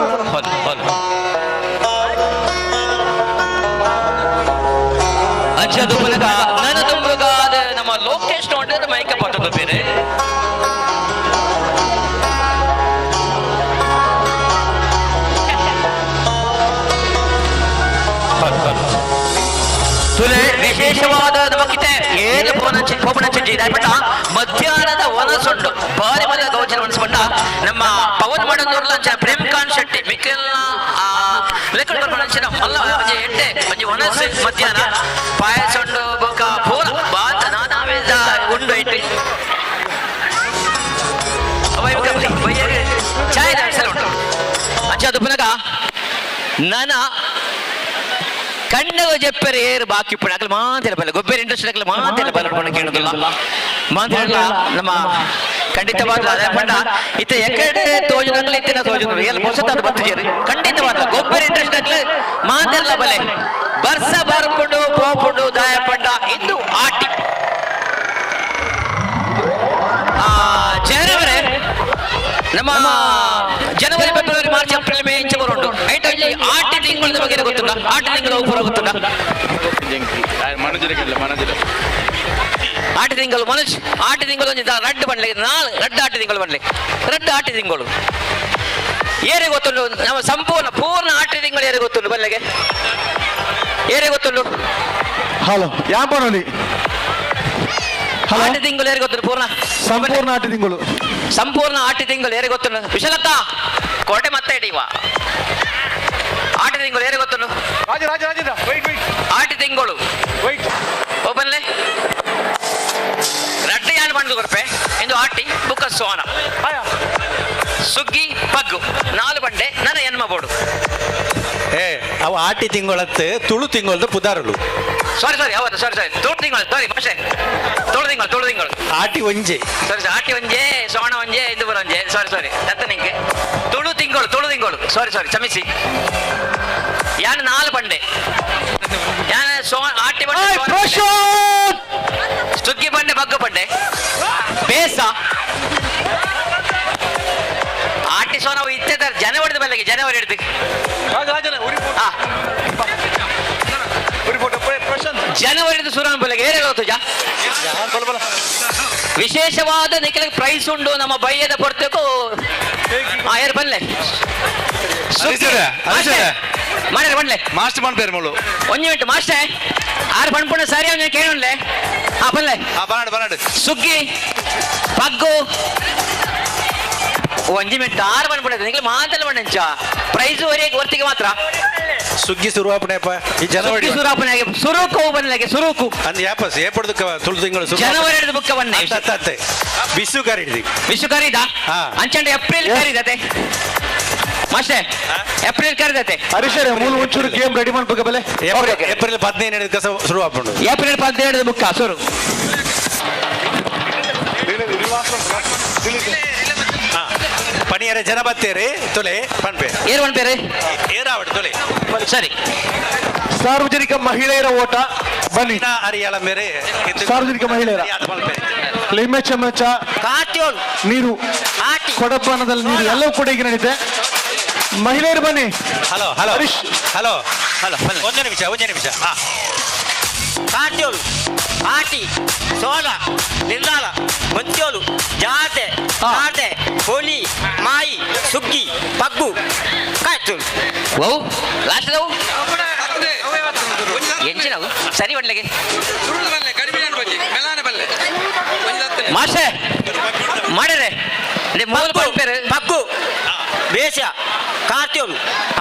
ಅಂಚದು ಮೂಲಕ ನನ್ನ ತುಂಬುಗಾದ ನಮ್ಮ ಲೋಕೇಶ್ ನೋಡಿದ್ರೆ ಮೈಕ ಪತ್ತದ ಬೇರೆ. ತುಲೆ ವಿಶೇಷವಾದ ನಮಗಿತೆ ಏನು ಪೋಪನಚಿ ಮಧ್ಯಾಹ್ನದ ವನಸುಂಡು ಬಾರಿ ಮಲ್ಲ ಗೌಚನ ಮನಸ್ಸು ನಮ್ಮ ಪವನ್ ಮಡನೂರ್ಲ ಅಂಚ ಪ್ರೇಮ್ಕಾಂತ್ ಶೆಟ್ಟಿ ಮಿಕ್ಕೆಲ್ಲ ಲೆಕ್ಕ ಮಲ್ಲ ಒಂಜಿ ಎಡ್ಡೆ ಒಂಜಿ ವನಸು ಮಧ್ಯಾಹ್ನ ಪಾಯಸ ಉಂಡು ಬೊಕ್ಕ ಪೂರ ಬಾತ ನಾನಾವೇದ ಉಂಡು ಐಟ್ ಚಾಯ್ ದಾಡ್ಸಲ ಉಂಟು. ಅಂಚ ಅದು ಪುನಗ ನನ್ನ ಕಣ್ಣಗ ಜೆಪ್ಪರೆ ಏರು ಬಾಕಿ ಇಪ್ಪಣ ಅಕಲ್ ಮಾತೆಲ್ಲ ಬಲ್ಲ ಗೊಬ್ಬರ ಇಂಟ್ರೆಸ್ಟ್ ಅಕಲ್ ಮಾತೆಲ್ಲ ಬಲ್ಲ ಪಣ ಕೇಳುದಿಲ್ಲ ಮಾತೆಲ್ಲ ನಮ್ಮ ಖಂಡಿತವಾದ ಅದೇ ಪಂಡ ಇತ್ತ ಎಕಡೆ ತೋಜನಕ್ಲೆ ಇತ್ತಿನ ತೋಜನ ಎಲ್ಲ ಹೊಸತಾದ ಬತ್ತು ಖಂಡಿತವಾದ ಗೊಬ್ಬರ ಇಂಟ್ರೆಸ್ಟ್ ಅಕ್ಲ ಮಾತೆಲ್ಲ ಬಲೆ ಬರ್ಸ ಬರ್ಪುಂಡು ಪೋಪುಂಡು ದಾಯ ಪಂಡ ಇಂದು ಆಟಿ. ಜನವರಿ ನಮ್ಮ January February March April May ಇಂಚ ಬರುಂಟು ಐಟ್ ಆಟಿ ತಿಂಗಳ ಬಗ್ಗೆ ಗೊತ್ತುಂಟ? ಆಟಿ ತಿಂಗಳು ಪೂರ ಗೊತ್ತುಂಟ? ಆಟಿ ತಿಂಗಳು ಮನುಷ್ಯ ಆಟಿ ತಿಂಗಳು ಒಂಜಿ ರಡ್ಡು ಬಂಡ್ಲೆ ನಾಲ್ ರಡ್ಡು ಆಟಿ ತಿಂಗಳು ಬಂಡ್ಲೆ ರಡ್ಡು ಆಟಿ ತಿಂಗಳು ಏರೆ ಗೊತ್ತುಂಟು? ನಮ್ಮ ಸಂಪೂರ್ಣ ಪೂರ್ಣ ಆಟಿ ತಿಂಗಳು ಏರೆ ಗೊತ್ತುಂಟು ಬಲ್ಲೆಗೆ? ಏರೆ ಗೊತ್ತುಂಟು? ಹಲೋ ಯಾಪನೊಲಿ ಆಟಿ ತಿಂಗಳು ಯಾರಿಗೆ ಗೊತ್ತು ಪೂರ್ಣ? ಸಂಪೂರ್ಣ ಆಟಿ ತಿಂಗಳು. ಸಂಪೂರ್ಣ ಆಟಿ ತಿಂಗಳು ಯಾರಿಗೆ ಗೊತ್ತು? ವಿಶಾಲಕ್ಕ ಕೋಟೆ ಮತ್ತೆ ಇಡೀವ. ಆಟಿ ತಿಂಗಳು ಯಾರಿಗೆ ಗೊತ್ತು? ರಾಜ ರಾಜ ರಾಜೇಂದ್ರ, wait wait. ಆಟಿ ತಿಂಗಳು ವೈಟ್. ಓಪನ್ಲೆ ರಡ್ಡೆ ಯಾನ್ ಬಂದು ಕೊರ್ಪೆ ಇಂದು ಆಟಿ ಬುಕ್ಕ ಸೋನ ಸುಗ್ಗಿ ಪಗ್ಗು ನಾಲು ಬಂಡೆ ನನ್ನ ಎನ್ಮ ಬೋಡು. ಏ ಅವು ಆಟಿ ತಿಂಗಳತ್ತೆ, ತುಳು ತಿಂಗಳದ ಪುದಾರುಲು. ಸಾರಿ ಸಾರಿ, ಹೌದು, ಸಾರಿ ಸಾರಿ, ತುಳು ತಿಂಗಳು, ಸಾರಿ ಮಾಷೆ, ತುಳು ತಿಂಗಳು, ತುಳು ತಿಂಗಳು. ಆಟಿ ಒಂಜೆ. ಸಾರಿ ಸಾರಿ, ಆಟಿ ಒಂಜೆ, ಸೋಣ ಒಂಜೆ, ಇದು ಬರ ಒಂಜೆ, ಸಾರಿ ಸಾರಿ, ದತ್ತ ನಿಂಗೆ ತುಳು ತಿಂಗಳು, ತುಳು ತಿಂಗಳು, ಸಾರಿ ಸಾರಿ, ಕ್ಷಮಿಸಿ. ಯಾನ್ ನಾಲು ಬಂಡೆ, ಯಾನ್ ಸೋ ಆಟಿ ಬಂಡೆ, ಸೋಣ ಬಂಡೆ. ಸುಗ್ಗಿ ಬಂಡೆ, ಬಗ್ಗು ಬಂಡೆ, ಬೇಸ ಆಟಿ ಸೋನ ಇತ್ತೆ ಜನವರಿ ಬೆಳಗ್ಗೆ ಜನವರಿ ಹಿಡ್ದು ಜನವರಿ ಸುರಾನ್ ಬೆಳಗ್ಗೆ ಏರ್ ಹೇಳೋತು ಜಾ. ವಿಶೇಷವಾದ ನಿಖಲ ಪ್ರೈಸ್ ಉಂಡು ನಮ್ಮ ಬಯ್ಯದ ಪೊರ್ತಕ್ಕೂ. ಏರ್ ಬಲ್ಲೆ ಮಾಡ್ಯಾರ ಬನ್ಲೆ. ಮಾಸ್ಟರ್ ಮಾಡ್ಬೇರೆ ಮುಳು. ಒಂಜಿ ಮಿನಿಟ್ ಮಾಸ್ಟರ್, ಆರು ಪಣ್ಪುಣ ಸರಿ ಅವನ ಕೇಳೋಣ್ಲೆ. ಹಾ ಬಲ್ಲೆ. ಹಾ ಬನಾಡು ಬನಾಡು. ಸುಗ್ಗಿ ಪಗ್ಗು ಒಂಜಿ ಮಿನಿಟ್ ಆರು ಪಣ್ಪುಣ ನಿಖಲ ಮಾತಲ್ಲ ಬಣ್ಣಂಚ ಪ್ರೈಸ್ ಒರಿಗೆ ಒರ್ತಿಗೆ ಮಾತ್ರ. ಸುಗ್ಗಿ ಸುರುವಾಪಣೆಪ್ಪ ಈ ಜನವರಿ. ಸುಗ್ಗಿ ಸುರುವಾಪಣೆ ಸುರುಕು ಬನ್ನಿಗೆ ಸುರುಕು. ಅಂದ್ ಯಾಪಸ್ ಏಪಡ್ದು ತುಳು ತಿಂಗಳು ಸುರು. ಜನವರಿ ಹಿಡಿದು ಬುಕ್ಕ ಬನ್ನಿ. ಅತ್ತ ಅತ್ತೆ ಬಿಸು ಕರಿಡಿದಿ. ಬಿಸು ಕರೀದ ಅಂಚಂಡ ಏಪ್ರಿಲ್ ಕರೀದತೆ ಮಾಸ್ಟರ್, ಏಪ್ರಿಲ್ ಕರೀದತೆ. ಹರೀಶರೇ ಮೂಲ ಒಂಚೂರು ಗೇಮ್ ರೆಡಿ ಮಾಡ್ಬೇಕು ಬೆಲೆ. ಏಪ್ರಿಲ್ 15 ಕಸ ಸುರುವಾಪುಂಡು. ಏಪ್ರಿಲ್ 17 ಬುಕ್ಕ ಸುರು. ಪಣಿಯರ ಜನ ಬತ್ತೇರಿ ತೊಲೆ ಪನ್ಪೆ. ಏರು ಪನ್ಪೇರೆ? ಏರಾವಡು ತೊಲೆ. ಸರಿ. ಸಾರ್ವಜನಿಕ ಮಹಿಳೆಯರ ಓಟ ಬನ್ನಿ. ಅರಿಯಳ ಮೇರೆ ಸಾರ್ವಜನಿಕ ಮಹಿಳೆಯರ ಲಿಂಬೆ ಚಮಚ ನೀರು ಕೊಡಪಾನದಲ್ಲಿ ನೀರು ಎಲ್ಲವೂ ಕೂಡ ಈಗ ನಡೀತೆ. ಮಹಿಳೆಯರು ಬನ್ನಿ. ಹಲೋ ಹಲೋ ಹಲೋ ಹಲೋ, ಒಂದು ನಿಮಿಷ ಒಂದು ನಿಮಿಷ. ಹಾ ಕಾಟ್ಯೋಲು ಆಟಿ ಸೋಲ ನಿರ್ಲಾಲ ಮಂತ್ಯೋಲು ಜಾತೆ ಆಟೆ ಹೋಲಿ ಮಾಯಿ ಸುಗ್ಗಿ ಪಗ್ಗು ಕಾಯ್ತೋಲು. ಓ ಲಾಸ್ಟ್ ಅವು ಎಂಚಿನವು ಸರಿ ಒಡ್ಲೆಗೆ ಮಾಸ್ಟರ್ ಮಾಡ್ಯಾರೆ ಮೂಲ ಪಂಪೇರು. ಪಗ್ಗು ಬೇಸ ಕಾರ್ತ್ಯೋಲು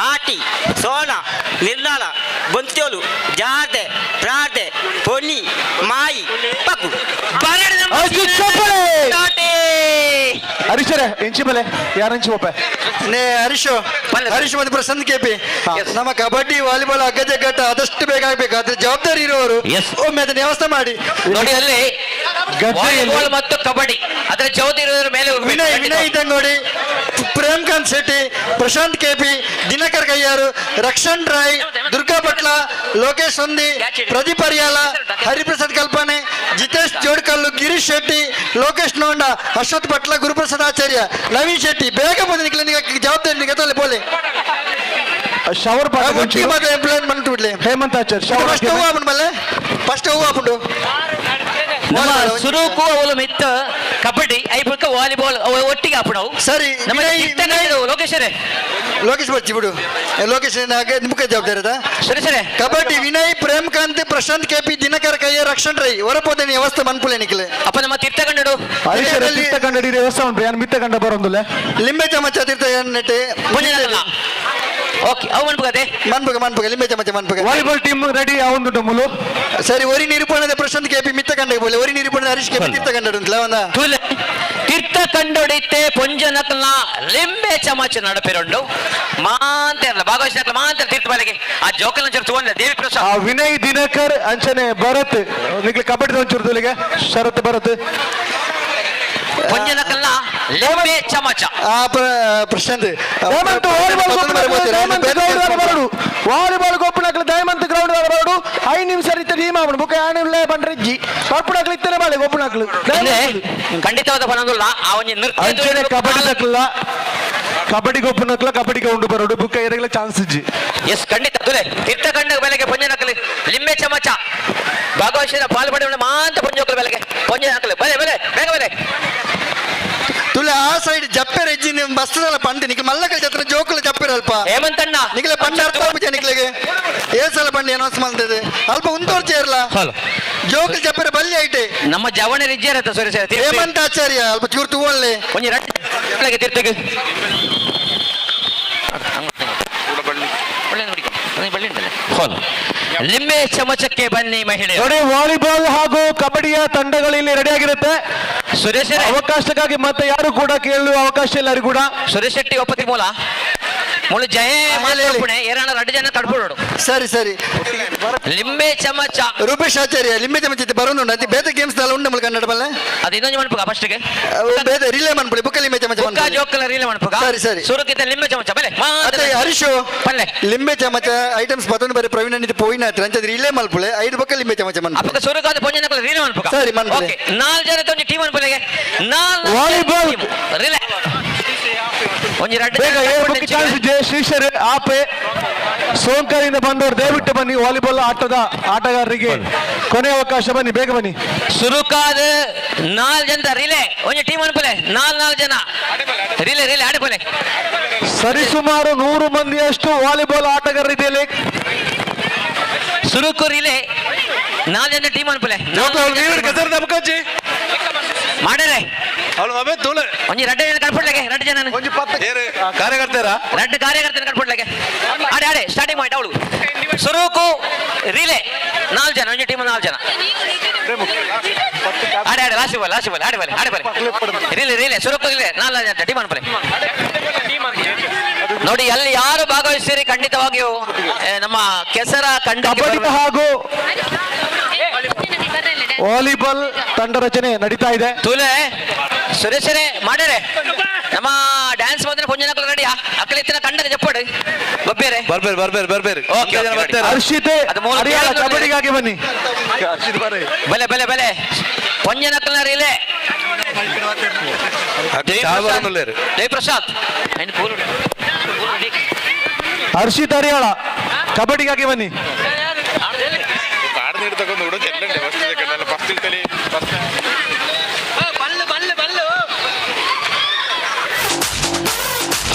ಆಟಿ ಸೋಲ ನಿರ್ಲಾಲ ಬೊಂತ್ಯೋಲು ಜಾತೆ ಪ್ರಾತೆ ಪೊಲಿ ಮಾಯಿ ಪಗ್ಗು. ಹರೀಶರೇ ಎಂಚಿ ಬಲೆ ಯಾರಂಚಿ ಒಪ್ಪೆ ನೇ ಹರೀಶು ಹರೀಶ್ ಮತ್ತು ಪ್ರಶಾಂತ್ ಕೆಪಿ ನಮ್ಮ ಕಬಡ್ಡಿ ವಾಲಿಬಾಲ್ ಅಗ್ಗಜಗ್ಗಟ್ಟ ಆದಷ್ಟು ಬೇಗ ಆಗ್ಬೇಕು. ಅದ್ರ ಜವಾಬ್ದಾರಿ ಇರುವವರು ಒಮ್ಮೆ ಅದನ್ನ ವ್ಯವಸ್ಥೆ ಮಾಡಿ. ನೋಡಿ ಅಲ್ಲಿ ವಾಲಿಬಾಲ್ ಮತ್ತು ಕಬಡ್ಡಿ ಅದರ ಜವಾಬ್ದಾರಿ ಇರೋದ್ರ ಮೇಲೆ ಹೋಗ್ಬೇಕು. ವಿನಯ್ ವಿನಯ್ ದಂಗೋಡಿ, ಪ್ರೇಮ್ಕಾಂತ್ ಶೆಟ್ಟಿ, ಪ್ರಶಾಂತ್ ಕೆಪಿ, ದಿನಕರ್ ಕಯ್ಯಾರು, ರಕ್ಷಣ್ ರಾಯ್, ದುರ್ಗಾ ಭಟ್ಲ, ಲೋಕೇಶ್ ಹೊಂದಿ, ಪ್ರದೀಪ್ ಅರಿಯಾಲ, ಹರಿಪ್ರಸಾದ್ ಕಲ್ಪನೆ, ಜಿತೇಶ್ ಜೋಡ್ಕಲ್ಲು, ಗಿರೀಶ್ ಶೆಟ್ಟಿ, ಲೋಕೇಶ್ ನೋಂಡ, ಅಶ್ವಥ್ ಭಟ್ಲ, ಗುರುಪ್ರಸಾದ್ ಆಚಾರ್ಯ, ನವೀನ್ ಶೆಟ್ಟಿ. ಬೇಗ ಬಂದು ಜವಾಬ್ದಾರಿ ನಿಗತ್ತಲ್ಲಿ ಬೋಲೆ. ಶವರ್ ಬಿಡ್ಲಿ. ಹೇಮಂತ್ ಆಚಾರ್ಯ ಶವರ್. ಫಸ್ಟ್ ಹೂವು ಹಾಪುಂಡು ಬಲ್ಲೆ, ಫಸ್ಟ್ ಹೂವು ಹಾಪುಂಡು. ನಮ್ಮ ಸುರುಕು ಅವಳು ಮಿತ್ತ ಕಬಡ್ಡಿ ಐಬುಕ್ಕ ವಾಲಿಬಾಲ್ ಅವು ಒಟ್ಟಿಗೆ ಹಾಪುಣವು. ಸರಿ ನಮ್ಮ ಲೋಕೇಶ್ವರೇ ಲೋಕೇಶ್ ಬರ್ಚಿ ಬಿಡು. ಲೋಕೇಶ್ ನಿಮ್ಗೆ ಜವಾಬ್ದಾರಿ ಅದ. ಸರಿ ಸರಿ. ಕಬಡ್ಡಿ ವಿನಯ್, ಪ್ರೇಮ್ಕಾಂತ್, ಪ್ರಶಾಂತ್ ಕೆಪಿ, ದಿನಕರ್ ಕಯ್ಯ, ರಕ್ಷಣ್ ರೈ ಹೊರಪೋದೇನಿ ವ್ಯವಸ್ಥೆ ಮನ್ಪುಲೆ ನಿಖಿಲೆ. ಅಪ್ಪ ನಮ್ಮ ತೀರ್ಥಗಂಡಡು ಹರೀಶರೇ ತೀರ್ಥಗಂಡ ವ್ಯವಸ್ಥೆ ಉಂಟು ಯಾರು ಮಿತ್ತಗಂಡ ಬರೋಂದುಲೆ. ಲಿಂಬೆ ಚಮಚ ತೀರ್ಥ ನೆಟ್ಟೆ. ಓಕೆ ಅವು ಮನ್ಪುಗತೆ ಮನ್ಪುಗ ಮನ್ಪುಗ ಲಿಂಬೆ ಚಮಚ ಮನ್ಪುಗ. ವಾಲಿಬಾಲ್ ಟೀಮ್ ರೆಡಿ ಅವಂದುಂಟು ಮುಲು. ಸರಿ ಒರಿ ನಿರೂಪಣದ ಪ್ರಶಾಂತ್ ಕೆಪಿ ಮಿತ್ತ ಕಂಡ ಬೋಲೆ, ಒರಿ ನಿರೂಪಣದ ಹರೀಶ್ ಕೆಪಿ ತೀರ್ಥ ಕಂಡ ಉಂಟಲ್ಲ ಒಂದ. ತೀರ್ಥ ಕಂಡೊಡಿತೆ ಪೊಂಜನಕ್ಲ ಲಿಂಬೆ ಚಮಚ ನಡಪಿರುಂಡು ಮಾಂತೆರ್ಲ ಭಾಗವಹಿಸಿನಕ್ಲ ಮಾಂತೆ ತೀರ್ಥ ಬಾಲಿಗೆ ಆ ಜೋಕಲ್ ಒಂಚೂರು ತಗೊಂಡ ದೇವಿ ಪ್ರಸಾದ್. ಆ ವಿನಯ್ ದಿನಕರ್ ಅಂಚನೆ ಭರತ್ ನಿಗ್ಲಿ ಕಬಡ್ಡಿ ಒಂಚೂರು ತುಲಿಗೆ ಶರತ್ ಭರತ್. ಪೊಂಜನಕ್ಲ ಲಿಂಬೆ ಚಮಚ. ಆ ಪ್ರಶಾಂತ್ ಹೇಮಂತ್ ವಾಲಿಬಾಲ್ ಬರಡು, ವಾಲಿಬಾಲ್ ಗೊಪ್ಪುನಕ್ಲು ದಯಮಂತ್ ಗ್ರೌಂಡ್ ಬರಡು. 5 ನಿಮಿಷ ರೀತಿ ಟೀಮ್ ಆವಣ ಬುಕ್ಕ ಯಾನಿಲ್ಲ ಬಂಡ್ರೆಜ್ಜಿ ಪರ್ಪುನಕ್ಲು ಇತ್ತನೆ ಬಾಳೆ ಗೊಪ್ಪುನಕ್ಲು. ಖಂಡಿತವಾದ ಪನೊಂದುಲ್ಲ ಆ ಒಂಜಿ ನೃತ್ಯ ಅಂಚನೆ ಕಬಡ್ಡಿ ದಕ್ಲ ಕಬಡ್ಡಿ ಗೊಪ್ಪುನಕ್ಲ ಕಬಡ್ಡಿ ಗ್ರೌಂಡ್ ಬರಡು ಬುಕ್ಕ ಎರಗಲ ಚಾನ್ಸ್ ಇಜ್ಜಿ. ಎಸ್ ಖಂಡಿತ ತುಲೆ ತೀರ್ಥ ಕಂಡ ಬೆಲೆಗೆ ಪೊಂಜನಕ್ಲು ಲಿಂಬೆ ಚಮಚ ಭಾಗವಹಿಸಿದ ಪಾಲ್ಪಡೆಯ ಮಾಂತ ಪೊಂಜೋಕ್ಲ ಬೆಲೆಗೆ ಪೊಂಜನಕ್ಲು ಬಲೆ ಬಲೆ ಬೇಗ ಬಲೆ. ತುಲೆ ಆ ಸೈಡ್ ಜಪ್ಪೆ ರೆಜ್ಜಿನ ಬಸ್ತದಲ್ಲ ಪಂಡಿ ನಿಕ್ಲೆ ಮಲ್ಲಕಲ್ ಜತ್ರ ಜೋಕುಲು ಜಪ್ಪಿರ ಅಲ್ಪ. ಹೇಮಂತಣ್ಣ. ನಿಕ್ಲೆ ಪಂಡ ಅರ್ಥ ಆಪುಜ ನಿಕ್ಲೆಗೆ. ಏ ಸಲ ಪಂಡಿ ಅನೌನ್ಸ್ ಮಾಡ್ತದೆ ಅಲ್ಪ ಉಂತೋರ್ ಚೇರ್ಲ. ಜೋಕುಲು ಜಪ್ಪಿರ ಬಲ್ಲಿ ಐಟೆ. ನಮ್ಮ ಜವಣ ರಿಜ್ಜಾರತ್ತ ಸರಿ ಸರಿ. ಹೇಮಂತ ಆಚಾರ್ಯ ಅಲ್ಪ ಚೂರು ತೂವಲ್ಲೆ. ಒಂಜಿ ರಡ್ಡ್ ತಿರ್ತಗೆ. ಲಿಂಬೆ ಚಮಚಕ್ಕೆ ಬನ್ನಿ ಮಹಿಳೆ. ನೋಡಿ, ವಾಲಿಬಾಲ್ ಹಾಗೂ ಕಬಡ್ಡಿಯ ತಂಡಗಳು ಇಲ್ಲಿ ರೆಡಿ ಆಗಿರುತ್ತೆ. ಸುರೇಶ್, ಅವಕಾಶಕ್ಕಾಗಿ ಮತ್ತೆ ಯಾರು ಕೂಡ ಕೇಳುವ ಅವಕಾಶ ಇಲ್ಲ ಯಾರು ಕೂಡ. ಸುರೇಶ್ ಶೆಟ್ಟಿ ಒಪ್ಪತಿ ಮೂಲ ಮುಳು ಜಯ ಪುಣೆ ಏರಣ ರಡ್ಡು ಜನ ತಡ್ಬಿಡೋಡು. ಸರಿ ಸರಿ. ಲಿಂಬೆ ಚಮಚ. ರೂಪೇಶ್ ಆಚಾರ್ಯ ಲಿಂಬೆ ಚಮಚ ಇತ್ತೆ ಬರೋನು ಅತಿ ಬೇತೆ ಗೇಮ್ಸ್ ದಾಲ ಉಂಡು ಮುಳು ಕನ್ನಡ ಬಲ್ಲೆ. ಅದು ಇನ್ನೊಂದು ಮನ್ಪುಗ ಫಸ್ಟ್ಗೆ. ಬೇತೆ ರಿಲೇ ಮನ್ಪುಡಿ ಬುಕ್ಕ ಲಿಂಬೆ ಚಮಚ ಬುಕ್ಕ ಮನ್ಪುಡಿ. ಜೋಕಲ ರಿಲೇ ಮನ್ಪುಗ. ಸರಿ ಸರಿ. ಸುರುಕಿತ ಲಿಂಬೆ ಚಮಚ ಬಲೆ. ಅತ್ತೆ ಹರೀಶು ಪಲ್ಲೆ. ಲಿಂಬೆ ಚಮಚ ಐಟಮ್ಸ್ ಬತ್ತೊಂದು ಬರೀ ಪ್ರವೀಣ ನಿಧಿ ಪೋಯಿನ ಹತ್ರ ಅಂಚ ರಿಲೇ ಮಲ್ಪುಳೆ ಐದು ಬೊಕ್ಕ ಲಿಂಬೆ ಚಮಚ ಮನ್ಪುಲೆ. ಅಪ್ಪಗ ಸುರುಕಾದ ಪೊಂಜನಕಲ ರಿಲೇ ಮನ್ಪುಗ. ಸರಿ, ಮನ್ಪುಲೆ. ಓಕೆ, ನಾಲ್ ಜನ ಒಂಜಿ ಟೀಮ್ ಮನ್ಪುಲೆಗೆ. ನಾಲ್ ವಾಲಿಬಾಲ್ ರಿಲೇ ಒಂಜಿ ರಡ್ಡು ಬೇಗ ಜನ ಏಳು ತಡ್ಪುಂಡು. ಬುಕ್ ಚಾನ್ಸ್ ಜೆ ಶ್ರೀಶರ್ ಆಪೆ ಸೋಂಕರಿಂದ ಬಂದವರು ದಯವಿಟ್ಟು ಬನ್ನಿ. ವಾಲಿಬಾಲ್ ಆಟದ ಆಟಗಾರರಿಗೆ ಕೊನೆ ಅವಕಾಶ, ಬನ್ನಿ ಬೇಗ ಬನ್ನಿ. ಸುರುಕಾದ ನಾಲ್ ಜನ ರಿಲೇ ಒಂಜಿ ಟೀಮ್ ಅನ್ಪುಲೆ. ನಾಲ್ ನಾಲ್ ಜನ ರಿಲೇ ರಿಲೇ ಆಡಿಪುಲೆ. ಸರಿಸುಮಾರು 100 ಮಂದಿಯಷ್ಟು ವಾಲಿಬಾಲ್ ಆಟಗಾರರು ಇದೆ. ಸುರುಕು ರಿಲೇ ನಾಲ್ ಜನ ಟೀಮ್ ಅನ್ಪುಲೆ. ಮಾಡರೆ ಒಂಜಿ ರಡ್ಡು ಜನ ಕಟ್ಬಿಡ್ಲೆಗೆ, ರಡ್ಡು ಜನ ಕಾರ್ಯಕರ್ತರ ರಡ್ಡು ಕಾರ್ಯಕರ್ತನ ಕಟ್ಬಿಡ್ಲೆಗೆ. ಆಡೆ ಆಡೆ ಸ್ಟಾರ್ಟಿಂಗ್ ಪಾಯಿಂಟ್ ಅವಳು. ಸುರುಕು ರಿಲೇ ನಾಲ್ ಜನ ಒಂಜಿ ಟೀಮ್ ನಾಲ್ ಜನ ಆಡೆ ಆಡೆ ಲಾಸಿ ಬಲ್ ಲಾಸಿ ಬಲ್ ಆಡೆ ಬಲೆ ಆಡೆ ಬಲೆ ರಿಲೇ ರಿಲೇ ಸುರುಕು ರಿಲೇ ನಾಲ್ ಜನ ಟೀಮ್ ಅನ್ಪುಲೆ. ನೋಡಿ ಅಲ್ಲಿ ಯಾರು ಭಾಗವಹಿಸ್ತೀರಿ ಖಂಡಿತವಾಗಿಯೂ ನಮ್ಮ ಕೆಸರ ಕಂಡ ಕಬಡ್ಡಿ ಹಾಗೂ ವಾಲಿಬಾಲ್ ತಂಡ ರಚನೆ ನಡೀತಾ ಇದೆ. ತುಲೆ ಸುರೇಶರೇ ಮಾಡರೆ ನಮ್ಮ ಡ್ಯಾನ್ಸ್ ಬಂದ್ರೆ ಪುಂಜನ ರೆಡಿ ಅಕ್ಕಲಿತ್ತಿನ ಕಂಡಗ ಜಪ್ಪಡು ಗೊಬ್ಬೇರೆ ಬರ್ಬೇರಿ ಬರ್ಬೇರಿ ಬರ್ಬೇರಿ. Okay, okay, ready. ಹರ್ಷಿತೆ ಅದು ಮೂಲ ಹರಿಯಾಣ ಕಬಡ್ಡಿಗಾಗಿ ಬನ್ನಿ. ಬಲೆ ಬಲೆ ಬಲೆ ಪೊಂಜನಕ್ಕಲ ರಿಲೇ. ಜಯಪ್ರಸಾದ್ ಹರ್ಷಿತ್ ಹರಿಯಾಳ ಕಬಡ್ಡಿಗಾಗಿ ಬನ್ನಿ.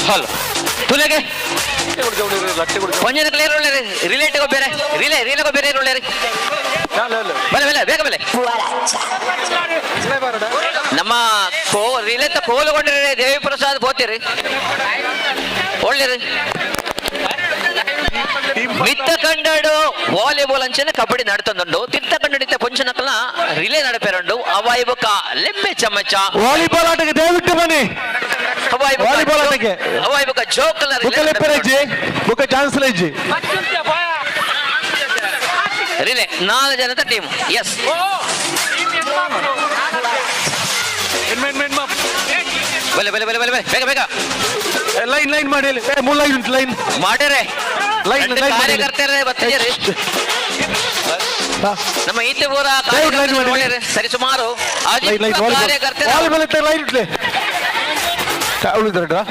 ಹಲೋ ತುಲೆಗೆ ಪೊಂಜನಕ್ಕಲ ಒಳ್ಳೆ ರಿಲೇಟ್ ಬೇರೆ ರಿಲೇ ರಿಲೇ ಬೇರೆ ಒಳ್ಳೆ ಬಲೆ ಬಲೆ ಬೇಗ ಬಲೆ. ನಮ್ಮ ಕೋ ರಿಲೇತ ಕೋಲುಗೊಂಡ್ರೆ ದೇವಿ ಪ್ರಸಾದ್ ಬೋತಿರಿ ಒಳ್ಳೆರಿ. ಮಿತ್ತ ಕಂಡಡು ವಾಲಿಬಾಲ್ ಅಂಚನೆ ಕಬಡ್ಡಿ ನಡ್ತಂದುಂಡು. ತಿರ್ತ ಕಂಡಡಿತ ಪೊಂಚನಕಲ್ನ ರಿಲೇ ನಡಪೇರುಂಡು. ಅವಾಯಿ ಬೊಕ್ಕ ಲಿಂಬೆ ಚಮಚ ವಾಲಿಬಾಲ್ ಆಟಕ್ಕೆ ದಯವಿಟ್ಟು ಬನ್ನಿ. ವಾಲಿಬಾಲ್ ಆಟಕ್ಕೆ ಅವಾಯಿ ಬೊಕ್ಕ ಜೋಕಲ ಬುಕ್ಕ ಲೆಪ್ಪರೆಜ್ಜಿ ಬುಕ್ಕ ಚಾನ್ಸ್ ಇಜ್ಜಿ. ರಿಲೇ ನಾಲ್ಕು ಜನದ ಟೀಮ್. ಎಸ್ ಬಲೆ ಬಲೆ ಬಲೆ ಬಲೆ ಬಲೆ ಬೇಗ ಬೇಗ ಲೈನ್ ಲೈನ್ ಮಾಡಿ ಮೂರು ಲೈನ್ ಉಂಟು ಲೈನ್ ಮಾಡ್ಯಾರೆ ಲೈನ್ ಲೈನ್ ಕಾರ್ಯಕರ್ತರೇ ಬರ್ತಿದ್ದೀರಿ. ನಮ್ಮ ಈತಪುರ ದಯವಿಟ್ಟು ಲೈನ್ ಮಾಡಿ. ಸರಿ ಸುಮಾರು ಲೈನ್ ಲೈನ್ ಕಾರ್ಯಕರ್ತರ ವಾಲಿಬಾಲ್ ಲೈನ್ ಇಟ್ಲೆ ಉಳಿದ್ರಡ್ರಾ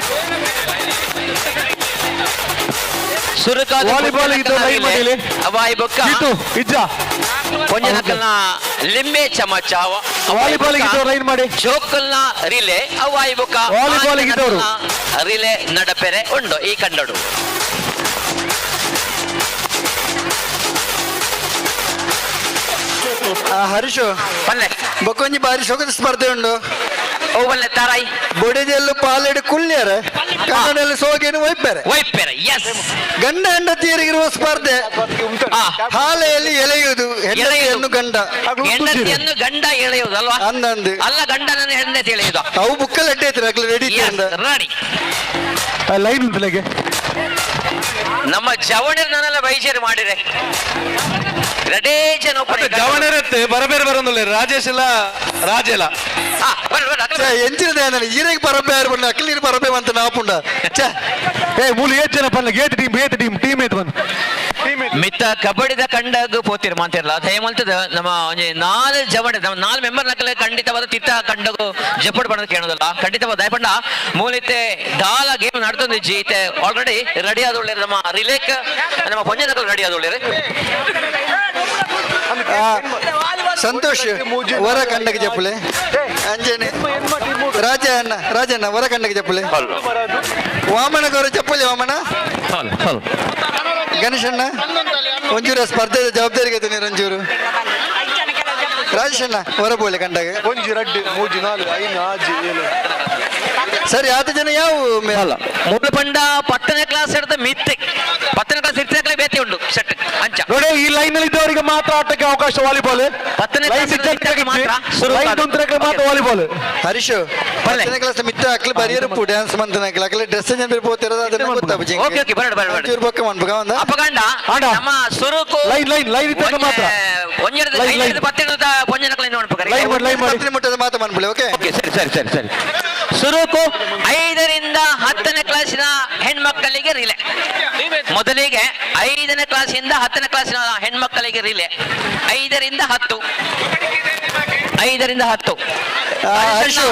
ಸುರುಕಾದ ವಾಲಿಬಾಲ್ ಇದ್ದು ಲೈನ್ ಮಾಡಿ ಅವಾಯಿ ಬೊಕ್ಕ ಇತ್ತು ಇಜ್ಜ ಪೊಂಜನಕಲ್ನ ಲಿಂಬೆ ಚಮಚ ವಾಲಿಬಾಲ್ ಇದ್ದವ್ರು ಲೈನ್ ಮಾಡಿ. ಜೋಕಲ್ನ ರಿಲೇ ಅವಾಯಿ ಬೊಕ್ಕ ವಾಲಿಬಾಲ್ ಇದ್ದವರು. ರಿಲೇ ನಡಪೆರೆ ಉಂಡು ಈ ಕಂಡಡು. ಹರೀಶು ಪಲ್ಲೆ ಬೊಕ್ಕೊಂಜಿ ಬಾರಿ ಶೋಕದ ಸ್ಪರ್ಧೆ ಉಂಡು. ಓ ಬಲ್ಲೆ ತಾರಾಯಿ ಬೊಡಿದೆಲ್ಲು ಪಾಲೆಡು ಕುಲ್ಯರ ಕನ್ನಡದಲ್ಲಿ ಸೋಗೇನು ಒಯ್ಪೆರೆ ಒಯ್ಪೆರೆ ಎಸ್. ಗಂಡ ಹೆಂಡತಿಯರಿಗಿರುವ ಸ್ಪರ್ಧೆ ಹಾಲೆಯಲ್ಲಿ ಎಳೆಯುವುದು ಹೆಂಡತಿಯನ್ನು ಗಂಡ ಹೆಂಡತಿಯನ್ನು ಗಂಡ ಎಳೆಯುವುದು ಅಲ್ವಾ? ಅಂದಂದು ಅಲ್ಲ ಗಂಡನನ್ನು ಹೆಂಡತಿ ಎಳೆಯುವುದು. ಅವು ಬುಕ್ಕಲ್ಲಿ ಅಡ್ಡೆ ಐತ್ರಿ ಅಕ್ಲೆ ರೆಡಿ ರೆಡಿ ಲೈನ್ ಉಂಟು ನಮ್ಮ ಜವಣರು ನನ್ನೆಲ್ಲ ಬೈಜೇರು ಮಾಡಿರೆ ರಡೇ ಜನ ಜವಣರತ್ತೆ ಬರಬೇರೆ ಬರೋದಿಲ್ಲ ರಾಜೇಶ್ ಎಲ್ಲ ರಾಜೆಲ್ಲ ಎಂಚಿನ ದಯಾನಂದ ಈರೆಗ್ ಪರಬೆ ಯಾರು ಬಂದ ಅಕ್ಲಿ ಪರಬೆ ಅಂತ ನಾಪುಂಡ ಏ ಮೂಲು ಏತ್ ಜನ ಪಲ್ಲ ಏತ್ ಟೀಮ್ ಏತ್ ಟೀಮ್ ಟೀಮ್ ಏತ್ ಬಂದು ಮಿತ್ತ ಕಬಡ್ಡಿದ ಕಂಡಗ್ ಪೋತಿರ್ ಮಾತಿರ್ಲ ದಯಮಲ್ತದ ನಮ್ಮ ಒಂಜಿ ನಾಲ್ ಜವಣ ನಮ್ಮ ನಾಲ್ ಮೆಂಬರ್ ನಕಲೆ ಖಂಡಿತವಾದ ತಿತ್ತ ಕಂಡಗು ಜಪ್ಪಡ್ ಬಣ್ಣದ ಕೇಳೋದಲ್ಲ ಖಂಡಿತವಾದ ದಯಪಂಡ ಮೂಲಿತೆ ದಾಲ ಗೇಮ್ ನಡ್ತೊಂದು ಜೀತೆ ಆಲ್ರೆಡಿ ರೆಡಿ ಆದ ಒಳ್ಳೆ ನಮ್ಮ ರಿಲೇಕ್ ನಮ್ಮ ಪಂಜನಕಲ್ ರೆಡಿ ಆದ ಒಳ್ಳೆ. ಸಂತೋಷ್ ವರ ಕಂಡಕ್ಕೆ ಜಪ್ಪಲೆ ಅಂಜನೆ ರಾಜಣ್ಣ ರಾಜಣ್ಣ ಹೊರ ಕಂಡಗೆ ಚಪ್ಪಲಿ ವಾಮನ ಗೌರ ಚಪ್ಪಲಿ ವಾಮನ ಗಣೇಶಣ್ಣ ಒಂಚೂರು ಸ್ಪರ್ಧೆದ ಜವಾಬ್ದಾರಿಗೆ ನೀರು ಒಂಚೂರು ರಾಜೇಶಣ್ಣ ಹೊರ ಬೋಲೆ ಕಂಡಾಗ ಒಂಜಿ ರಡ್ಡು ಮೂಜಿ ನಾಲು ಐದು ಆಜಿ ಏಳು. ಸರಿ ಆತ ಜನ ಯಾವ ಅಲ್ಲ ಮೊದಲು ಪಂಡ ಪತ್ತನೇ ಕ್ಲಾಸ್ ಹಿಡಿದು ಮಿತ್ತೆ ಪತ್ತನೇ ಕ್ಲಾಸ್ ಇರ್ತಕ್ಕಲೇ ಬೇತೆ ಉಂಟು ಸೆಟ್ ಅಂಚ. ನೋಡಿ, ಈ ಲೈನ್ ನಲ್ಲಿ ಇದ್ದವರಿಗೆ ಮಾತ್ರ ಆಟಕ್ಕೆ ಅವಕಾಶ ವಾಲಿಬಾಲ್. ಪತ್ತನೇ ಲೈನ್ ಕ್ಲಾಸ್ ಇದ್ದವರಿಗೆ ಮಾತ್ರ ಶುರು. ಲೈನ್ ಉಂಟು ಮಾತ್ರ ವಾಲಿಬಾಲ್. ಹರೀಶ್, ಪತ್ತನೇ ಕ್ಲಾಸ್ ಮಿತ್ತ ಅಕ್ಲು ಬರಿಯರು ಡ್ಯಾನ್ಸ್ ಮಂತನ ಅಕ್ಲು ಅಕ್ಲೆ ಡ್ರೆಸ್ ಜನ ಪೋತಿರೋದು ಅದನ್ನ ಗೊತ್ತಾಪುಜಿ. ಓಕೆ ಓಕೆ, ಬರಡು ಬರಡು ಬರಡು. ಒಂಚೂರು ಬೊಕ್ಕ ಮನ್ಪುಗ ಒಂದ ಅಪಗಂಡ ನಮ್ಮ ಸುರುಕು ಲೈನ್ ಲೈನ್ ಲೈನ್ ಇದ್ದಾಗ ಮಾತ್ರ. ಒಂಜೆರಡು ಲೈನ್, ಲೈನ್. ಐದು ಪತ್ತೆರಡು ಪೊಂಜನಕಲೆ ನೋಡ್ಬೇಕಾರೆ. ಲೈನ್ ಮಾಡಿ, ಲೈನ್ ಮಾಡಿ. ಪತ್ತನೇ ಮುಟ್ಟದ ಮಾತ್ರ ಮನ್ಪುಲೆ. ಓಕೆ ಓಕೆ, ಸರಿ ಸರಿ ಸರಿ ಸರಿ. ಸುರುಕು 5ರಿಂದ 10ನೇ ಕ್ಲಾಸಿನ ಹೆಣ್ಮಕ್ಕಳಿಗೆ ರಿಲೆ. ಮೊದಲಿಗೆ 5ನೇ ಕ್ಲಾಸಿಂದ 10ನೇ ಕ್ಲಾಸಿನ ಹೆಣ್ಮಕ್ಕಳಿಗೆ ರಿಲೆ. 5ರಿಂದ 10, 5ರಿಂದ 10. ಹರೀಶ್,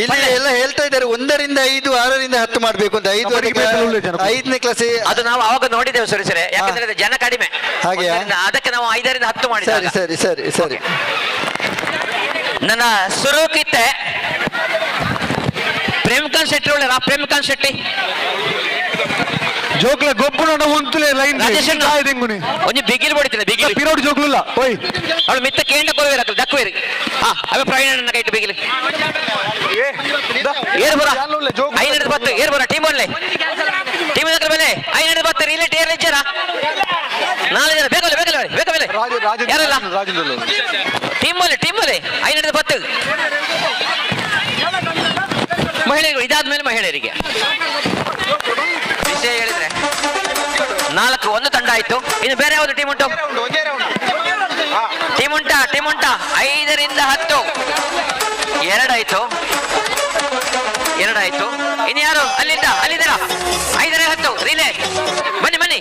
ಇಲ್ಲಿ ಎಲ್ಲ ಹೇಳ್ತಾ ಇದ್ದಾರೆ 1ರಿಂದ 5, 6ರಿಂದ 10 ಮಾಡ್ಬೇಕು ಅಂತ. 5 ಐದನೇ ಕ್ಲಾಸ್ ಅದು ನಾವು ಅವಾಗ ನೋಡಿದ್ದೇವೆ ಸರಿ ಸರಿ, ಯಾಕಂದ್ರೆ ಅದು ಜನ ಕಡಿಮೆ. ಹಾಗೆಯಾ? ಅದಕ್ಕೆ ನಾವು 5ರಿಂದ 10 ಮಾಡಿದ್ದೇವೆ. ಸರಿ ಸರಿ ಸರಿ ಸರಿ. ನನ್ನ ಸುರುಕಿತ್ತೆ ಪ್ರೇಮ್ಕಾಂತ್ ಶೆಟ್ಟಿ ಒಳ್ಳೆ ಪ್ರೇಮ್ಕಾಂತ್ ಶೆಟ್ಟಿ. ಜೋಕ್ಲ ಗೊಬ್ಬರ ಉಂತುಲೆ ಲೈನ್. ರಾಜೇಶ್ ಅಣ್ಣ. ಒಂಜಿ ಬಿಗಿಲ್ ಬಡಿತಿಲ್ಲ ಬಿಗಿಲ್. ಪಿರೋಡ್ ಜೋಕ್ಲುಲ್ಲ ಓಯ್. ಅವಳು ಮಿತ್ತ ಕೇಂದ್ರ ಕೊರವೇರು ಅಕಲ್ ದಕ್ಕುವೇರು. ಹಾ, ಅವೆ ಪ್ರವೀಣ್ ಅಣ್ಣ ಕೈಟ್ ಬಿಗಿಲ್. ಏರ್ ಬರ 5 10 ಏರ್ ಬರ ಟೀಮ್ ಒಳ್ಳೆ ಟೀಮ್ ದಕ್ಕಲ ಮೇಲೆ 5 10 ರಿಲೇಟ್ ಏರ್ ಇಜ್ಜರ 4 ಜನ ಬೇಕಲ್ಲ ಬೇಕಲ್ಲ ಬೇಕ ಮೇಲೆ ಯಾರಲ್ಲ ಟೀಮ್ ಒಳ್ಳೆ ಟೀಮ್ ಒಳ್ಳೆ 5 10 ಮಹಿಳೆಯರು. ಇದಾದ್ಮೇಲೆ ಮಹಿಳೆಯರಿಗೆ ವಿಷಯ ಹೇಳಿದ್ರೆ 4 ಒಂದು ತಂಡ ಆಯ್ತು. ಇನ್ನು ಬೇರೆ ಯಾವ್ದು ಟೀಮ್ ಉಂಟು? ಟೀಮ್ ಉಂಟಾ? ಟೀಮ್ ಉಂಟಾ? 5ರಿಂದ 10 ಎರಡಾಯ್ತು, ಎರಡಾಯ್ತು. ಇನ್ನು ಯಾರು ಅಲ್ಲಿಂದ ಅಲ್ಲಿದ್ದಾರ? 5ರಿಂದ 10 ರಿಲೇ ಬನ್ನಿ ಬನ್ನಿ.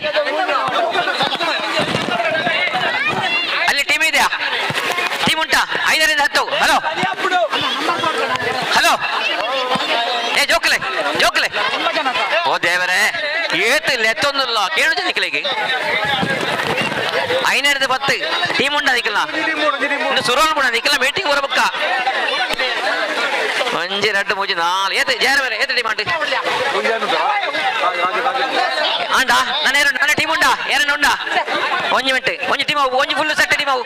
ಅಲ್ಲಿ ಟೀಮ್ ಇದೆಯಾ? ಟೀಮ್ ಉಂಟಾ? 5ರಿಂದ 10. ಹಲೋ ಹಲೋ, ಏ ಜೋಕ್ಲೆ ಜೋಕ್ಲೆ. ಓ ದೇವರೇ, ಏತು ಲೆತ್ತೊಂದಿಲ್ಲ ಕೇಳು ಜನಕ್ಲಿಗೆ. 5ರಿಂದ 10 ಟೀಮ್ ಉಂಟಾ? ನಿಕ್ಕಲ್ಲ ಇನ್ನು ಸುರುವನ್ ಕೂಡ ನಿಕ್ಕಲ್ಲ ಮೀಟಿಂಗ್ ಬರಬೇಕ. 1 2 3 4 ಏತು ಜಯರ ಬೇರೆ ಏತು ಟೀಮ್ ಆಂಟಿ ಆಂಡ ನಾನು ಎರಡು ನನ್ನ ಟೀಮ್ ಉಂಡಾ? ಎರಡು ಉಂಡಾ? ಒಂಜಿ ಮಿನಿಟ್ ಒಂಜಿ ಟೀಮ್ ಅವು ಒಂಜಿ ಫುಲ್ ಸೆಟ್ ಟೀಮ್ ಅವು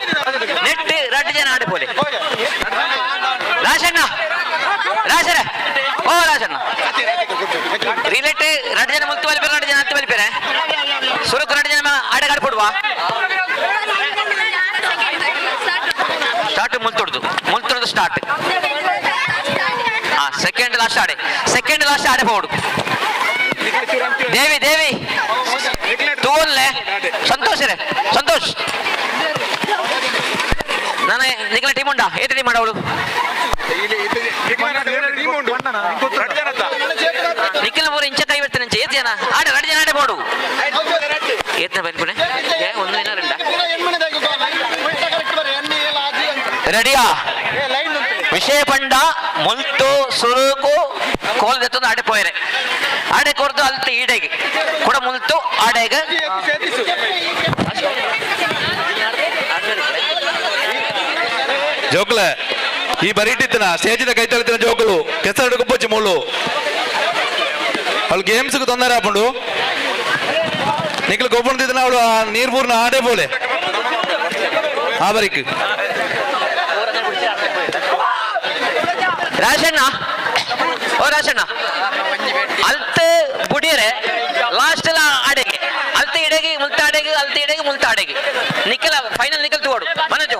ನೆಟ್ 2 ಜನ ಆಡೆ ಪೋಲೆ. ರಾಜಣ್ಣ ರಾಜರ ಓ ರಾಜಣ್ಣ ರಿಲೇಟ್ 2 ಜನ ಮುಲ್ತು ಬಲಿಪೇರೆ 2 ಜನ ಹತ್ತು ಬಲಿಪೇರೆ ಸುರುಕು 2 ಜನ ಆಟಗಾಡ ಕೊಡುವ ಸ್ಟಾರ್ಟ್ ಮುಲ್ತುಡ್ದು ಮುಲ್ತುಡ್ದು ಸ್ಟಾರ್ಟ್. ಹಾ, ಸೆಕೆಂಡ್ ಲಾಸ್ಟ್ ಆಡೆ, ಸೆಕೆಂಡ್ ಲಾಸ್ಟ್ ಆಡೆ ಪೋಡು. ದೇವಿ ದೇವಿ ತೂನ್ಲೆ ಸಂತೋಷ್ ರೇ ಸಂತೋಷ್. ನಾನು ನಿಖಲ ಟೀಮ್ ಉಂಟಾ? ಏತು ಟೀಮ್ ಮಾಡವಳು? ನಿಖಿಲ ಮೂರು ಇಂಚ ಕೈ ಬಿಡ್ತೇನೆ ಇಂಚ ಏತ್ ಜನ ಆಡೆ 2 ಜನ ಆಡೆ ಬೋಡು. ಏತ್ನ ಬನ್ಪುಣೆ ಒಂದು ದಿನ ರೆಂಡ ರೆಡಿಯಾ? ವಿಷಯ ಪಂಡ ಮುಲ್ತು ಸುರುಕು ಕೋಲ್ ದೆತ್ತೊಂದು ಆಡೆ ಪೋಯರೆ ಆಡೆ ಕೊರ್ದು ಅಲ್ತ ಈಡೆಗೆ ಕೂಡ ಮುಲ್ತು ಆಡೆಗೆ ಜೋಕ್ಲೆ ಈ ಬರೀಟಿತ್ತನ ಸ್ಟೇಜಿನ ಕೈ ತಳಿತಿನ ಜೋಕುಲು ಕೆಸರು ಗುಪ್ಪೊಚ್ಚಿ ಮುಳ್ಳು ಅವಳು ಗೇಮ್ಸ್ಗೆ ತೊಂದರೆ ಆಪುಂಡು. ನಿಕ್ಲು ಗೊಬ್ಬರ ಅವಳು ನೀರು ಪೂರ್ಣ ಆಡೇ ಪೋಲೆ ಆ ಬರಿಕ್. ರಾಜಣ್ಣ ಓ ರಾಜಣ್ಣ ಅಲ್ತ ಬುಡಿಯರೆ ಲಾಸ್ಟ್ ಎಲ್ಲ ಆಡೆಗೆ ಅಲ್ತ ಇಡೆಗೆ ಮುಲ್ತ ಆಡೆಗೆ ಅಲ್ತ ಇಡೆಗೆ ಮುಲ್ತ ಆಡೆಗೆ ನಿಖಲ ಫೈನಲ್ ನಿಖಲ್ ತಗೋಡು ಮನೋಜು.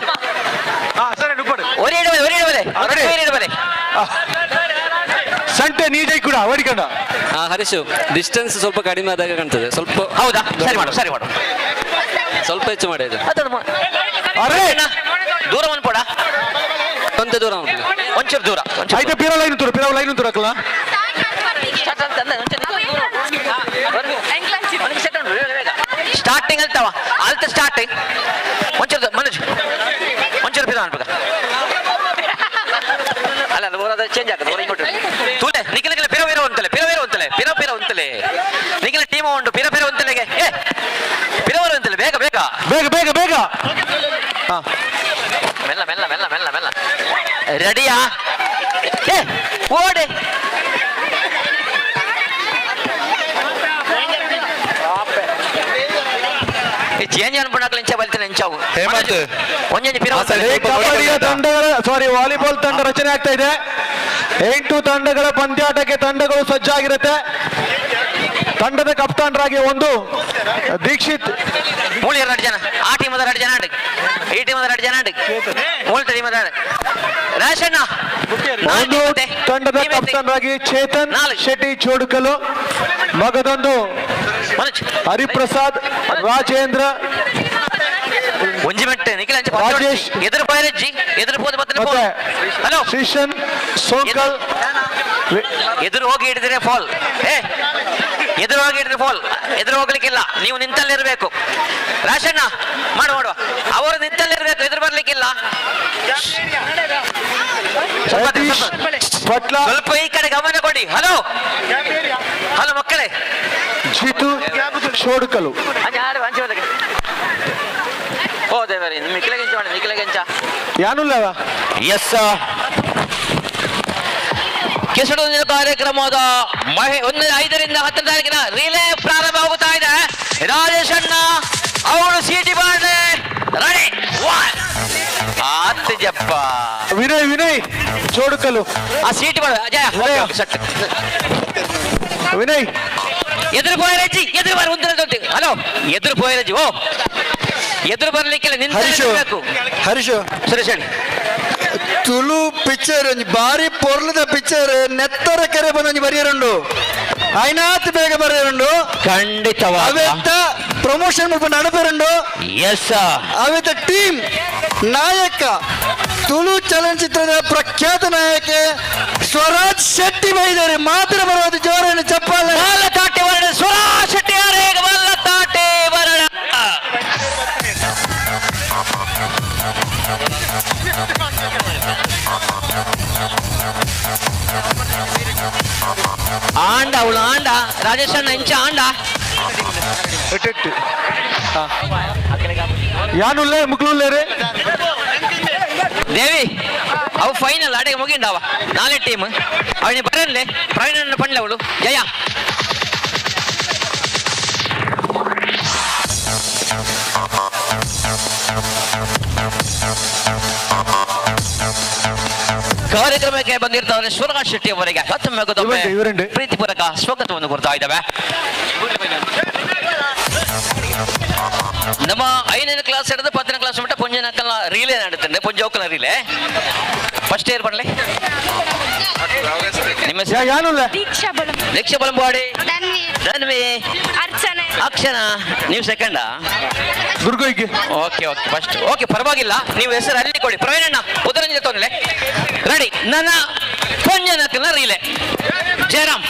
ಒರಿ ಇಡಬಲೆ ಒರಿ ಇಡಬಲೆ ಒರಿ ಇಡಬಲೆ. ಸಂಟೆ ನೀಜೈ ಕೂಡ ಹೊಡಿಕಂಡ. ಹರೀಶ್, ಡಿಸ್ಟೆನ್ಸ್ ಸ್ವಲ್ಪ ಕಡಿಮೆ ಆದಾಗ ಕಾಣ್ತದೆ ಸ್ವಲ್ಪ. ಹೌದಾ? ಸರಿ ಮಾಡು ಸರಿ ಮಾಡು, ಸ್ವಲ್ಪ ಹೆಚ್ಚು ಮಾಡಿ ಆಯ್ತು. ಅರೆ ದೂರ ಒಂದು ಪಡ ಒಂದೇ ದೂರ ಉಂಟು. ಒಂಚೂರು ದೂರ. ಆಯ್ತು, ಪಿರೋ ಲೈನ್ ತೂರು ಪಿರೋ ಲೈನ್ ತೂರು ಅಕ್ಕಲ. ಸ್ಟಾರ್ಟಿಂಗ್ ಅಲ್ತವ ಅಲ್ತ ಸ್ಟಾರ್ಟಿಂಗ್ ಒಂಚೂರು ಮನೋಜ್ ಒಂಚೂರು ಪಿರೋ ಅನ್ಬೇಕ. ಅಲ್ಲ ಅಲ್ಲ ಚೇಂಜ್ ಆಗ್ತದೆ ಹೊರಗೆ ತೂಲೆ ನಿಖಿಲ ನಿಖಿಲ ಪಿರೋ ಪಿರೋ ಅಂತಲೆ ಪಿರೋ ಪಿರೋ ಅಂತಲೆ ಪಿರೋ ಪಿರೋ ಅಂತಲೆ ನಿಖಿಲ ಟೀಮ್ ಉಂಟು ಪಿರೋ ಪಿರೋ ಅಂತಲೆಗೆ ಏ ಪಿರೋ ಪಿರೋ ಅಂತಲೆ ಬೇಗ ಬೇಗ ಬೇಗ ಬೇಗ ಬೇಗ. ಮೆಲ್ಲ ಮೆಲ್ಲ ಮೆಲ್ಲ ಮೆಲ್ಲ ಮೆಲ್ಲ ರೆಡಿಯಾ? ಏ ಓಡೆ ಚೇಂಜ್ ಅನ್ಪಣಾಕ್ಲ ಇಂಚ ಬಲ್ತಿನ ಇಂಚಾವು ಹೇಮಂತ್. ಒಂಜೊಂಜಿ ಪಿರ ಕಬಡ್ಡಿಯ ತಂಡಗಳ ಸಾರಿ ವಾಲಿಬಾಲ್ ತಂಡ ರಚನೆ ಆಗ್ತಾ ಇದೆ. 8 ತಂಡಗಳ ಪಂದ್ಯಾಟಕ್ಕೆ ತಂಡಗಳು ಸಜ್ಜಾಗಿರುತ್ತೆ. ತಂಡದ ಕಪ್ತಾನರಾಗಿ ಒಂದು ದೀಕ್ಷಿತ್. ಮೂಳು ಎರಡು ಜನ ಆ ಟೀಮ್ ಎರಡು ಜನ ಆಡಿ, ಈ ಟೀಮ್ ಎರಡು ಜನ ಆಡಿ, ಮೂಳು ಟೀಮ್ ರಾಶಣ್ಣ. ಒಂದು ತಂಡದ ಕಪ್ತಾನರಾಗಿ ಚೇತನ್ ಶೆಟ್ಟಿ ಚೋಡುಕಲು, ಮಗದೊಂದು ಹರಿಪ್ರಸಾದ್, ರಾಜೇಂದ್ರ, ಒಂಜಿ ಮೆಟ್ಟೆ ನಿಖಿಲ್ ಅಂಚೆ ರಾಜೇಶ್, ಎದುರು ಪೋಯರಜ್ಜಿ ಎದುರು ಪೋದ ಮತ್ತೆ ಮತ್ತೆ ಹಲೋ ಶಿಶನ್ ಸೋಂಕಲ್. ಎದುರು ಹೋಗಿ ಹಿಡಿದ್ರೆ ಫಾಲ್. ಏ ಎದುರು ಹೋಗಿ ಹಿಡಿದ್ರೆ ಫಾಲ್, ಎದುರು ಹೋಗ್ಲಿಕ್ಕಿಲ್ಲ, ನೀವು ನಿಂತಲ್ಲಿರ್ಬೇಕು. ರಾಶಣ್ಣ ಮಾಡು ಮಾಡುವ, ಅವರು ನಿಂತಲ್ಲಿರ್ಬೇಕು, ಎದುರು ಬರ್ಲಿಕ್ಕಿಲ್ಲ. ಸ್ವಲ್ಪ ಈ ಕಡೆ ಗಮನ ಕೊಡಿ. ಹಲೋ ಹಲೋ ಮಕ್ಕಳೇ. ಜೀತು ಚೋಡುಕಲು. ಓ ದೇವರೇ, ಮಿಕ್ಲೆಗೆಂಚ ಮಾಡಿ ಮಿಕ್ಲೆಗೆಂಚ ಯಾನುಲ್ಲವ. ಎಸ್ ಕೆಸಡೊಂದಿನ ಕಾರ್ಯಕ್ರಮದ 1, 5 ರಿಂದ 10 ತಾರೀಕಿನ ರಿಲೇ ಪ್ರಾರಂಭವಾಗುತ್ತಾ ಇದೆ. ರಾಜೇಶ್ ಅಣ್ಣ ಅವರು ಸಿಟಿ ಬಾಂಡೆ ರೆಡಿ ಆತ್ ಜಪ್ಪ. ವಿನಯ್ ವಿನಯ್ ಚೋಡುಕಲು. ಆ ಸೀಟಿ ಮಾಡ ಅಜಯ ಸೆಟ್. ವಿನಯ್ ಎದುರು ಪೋಯರಜ್ಜಿ ಎದುರು ಬಾರ ಒಂದರ ಹಲೋ ಎದುರು ಪೋಯರಜ್ಜಿ ಓ ಎದುರು ಬರ್ಲಿಕ್ಕಿಲ್ಲ ನಿಂತು. ಹರೀಶು ಸುರೇಶ್ ಹೇಳಿ. ತುಳು ಪಿಕ್ಚರ್ ಒಂಜಿ ಬಾರಿ ಪೊರ್ಲದ ಪಿಕ್ಚರ್ ನೆತ್ತರ ಕೆರೆ ಬಂದ ಒಂಜಿ ಬರಿಯರುಂಡು ಐನಾತ್ ಬೇಗ ಬರೆಯರುಂಡು ಖಂಡಿತವಾದ ಅವೆತ್ತ ಪ್ರಮೋಷನ್ ಮುಲ್ಪ ನಡಪರುಂಡು. ಎಸ್ ಅವೆತ್ತ ಟೀಮ್ ನಾಯಕ ತುಳು ಚಲನಚಿತ್ರದ ಪ್ರಖ್ಯಾತ ನಾಯಕ ಸ್ವರಾಜ್ ಶೆಟ್ಟಿ ಬೈದರೆ ಮಾತ್ರ ಬರೋದು ಜೋರನ್ನು ಚಪ್ಪಾಳೆ. ತಾಟೆ ವರ್ಣ ಸ್ವರಾಜ್ ಶೆಟ್ಟಿ ಅವರೇ ತಾಟೆ ವರ್ಣ. ಆಂಡ ಅವಳು ಆಂಡ ರಾಜೇಶ್ ಅಣ್ಣ ಇಂಚ ಆಂಡ. ಯಾನುಲ್ಲೇ ಮುಗ್ಲುಲ್ಲೇರೆ ದೇವಿ ಅವು ಫೈನಲ್ ಅಡೆಗೆ ಮುಗಿಂಡವ ನಾಳೆ ಟೀಮ್ ಅವನಿಗೆ ಬರಲ್ಲೇ ಪ್ರವೀಣ್ ಪಂಡ್ಲೆ ಅವಳು ಜಯ. ಕಾರ್ಯಕ್ರಮಕ್ಕೆ ಬಂದಿರ್ತಾರೆ ಸ್ವರಾಜ್ ಶೆಟ್ಟಿ ಅವರಿಗೆ ಮತ್ತೊಮ್ಮೆ ಪ್ರೀತಿಪೂರ್ವಕ ಸ್ವಾಗತವನ್ನು ಕೊಡ್ತಾ ಇದ್ದಾವೆ. ನಮ್ಮ 5ನೇ ಕ್ಲಾಸ್ ಹಿಡಿದು 10ನೇ ಕ್ಲಾಸ್ ಮಟ್ಟ ಪೊಂಜನಕಲ್ನ ರೀಲೇ ನಡೀತದೆ, ಪೊಂಜೋಕಲ್ನ ರೀಲೇ. ಫಸ್ಟ್ ಇಯರ್ ಬರಲಿ. ನಿಮ್ಮ ದೀಕ್ಷಾ ಬಲಂ, ದೀಕ್ಷಾ ಬಲಂಬಾಡಿ, ಧನ್ವಿ, ಧನ್ವಿ, ಅರ್ಚನೆ, ಅಕ್ಷನಾ, ನೀವು ಸೆಕೆಂಡಾ? ದುರ್ಗೋಯ್ಗೆ. ಓಕೆ ಓಕೆ ಫಸ್ಟ್ ಓಕೆ ಪರವಾಗಿಲ್ಲ, ನೀವು ಹೆಸರು ಅಲ್ಲಿ ಕೊಡಿ. ಪ್ರವೀಣ್ ಅಣ್ಣ ಉದರಂಜನೆ ತೊಂದರೆ ರೆಡಿ. ನನ್ನ ಪೊಂಜನಕಲ್ನ ರೀಲೆ ಜಯರಾಮ್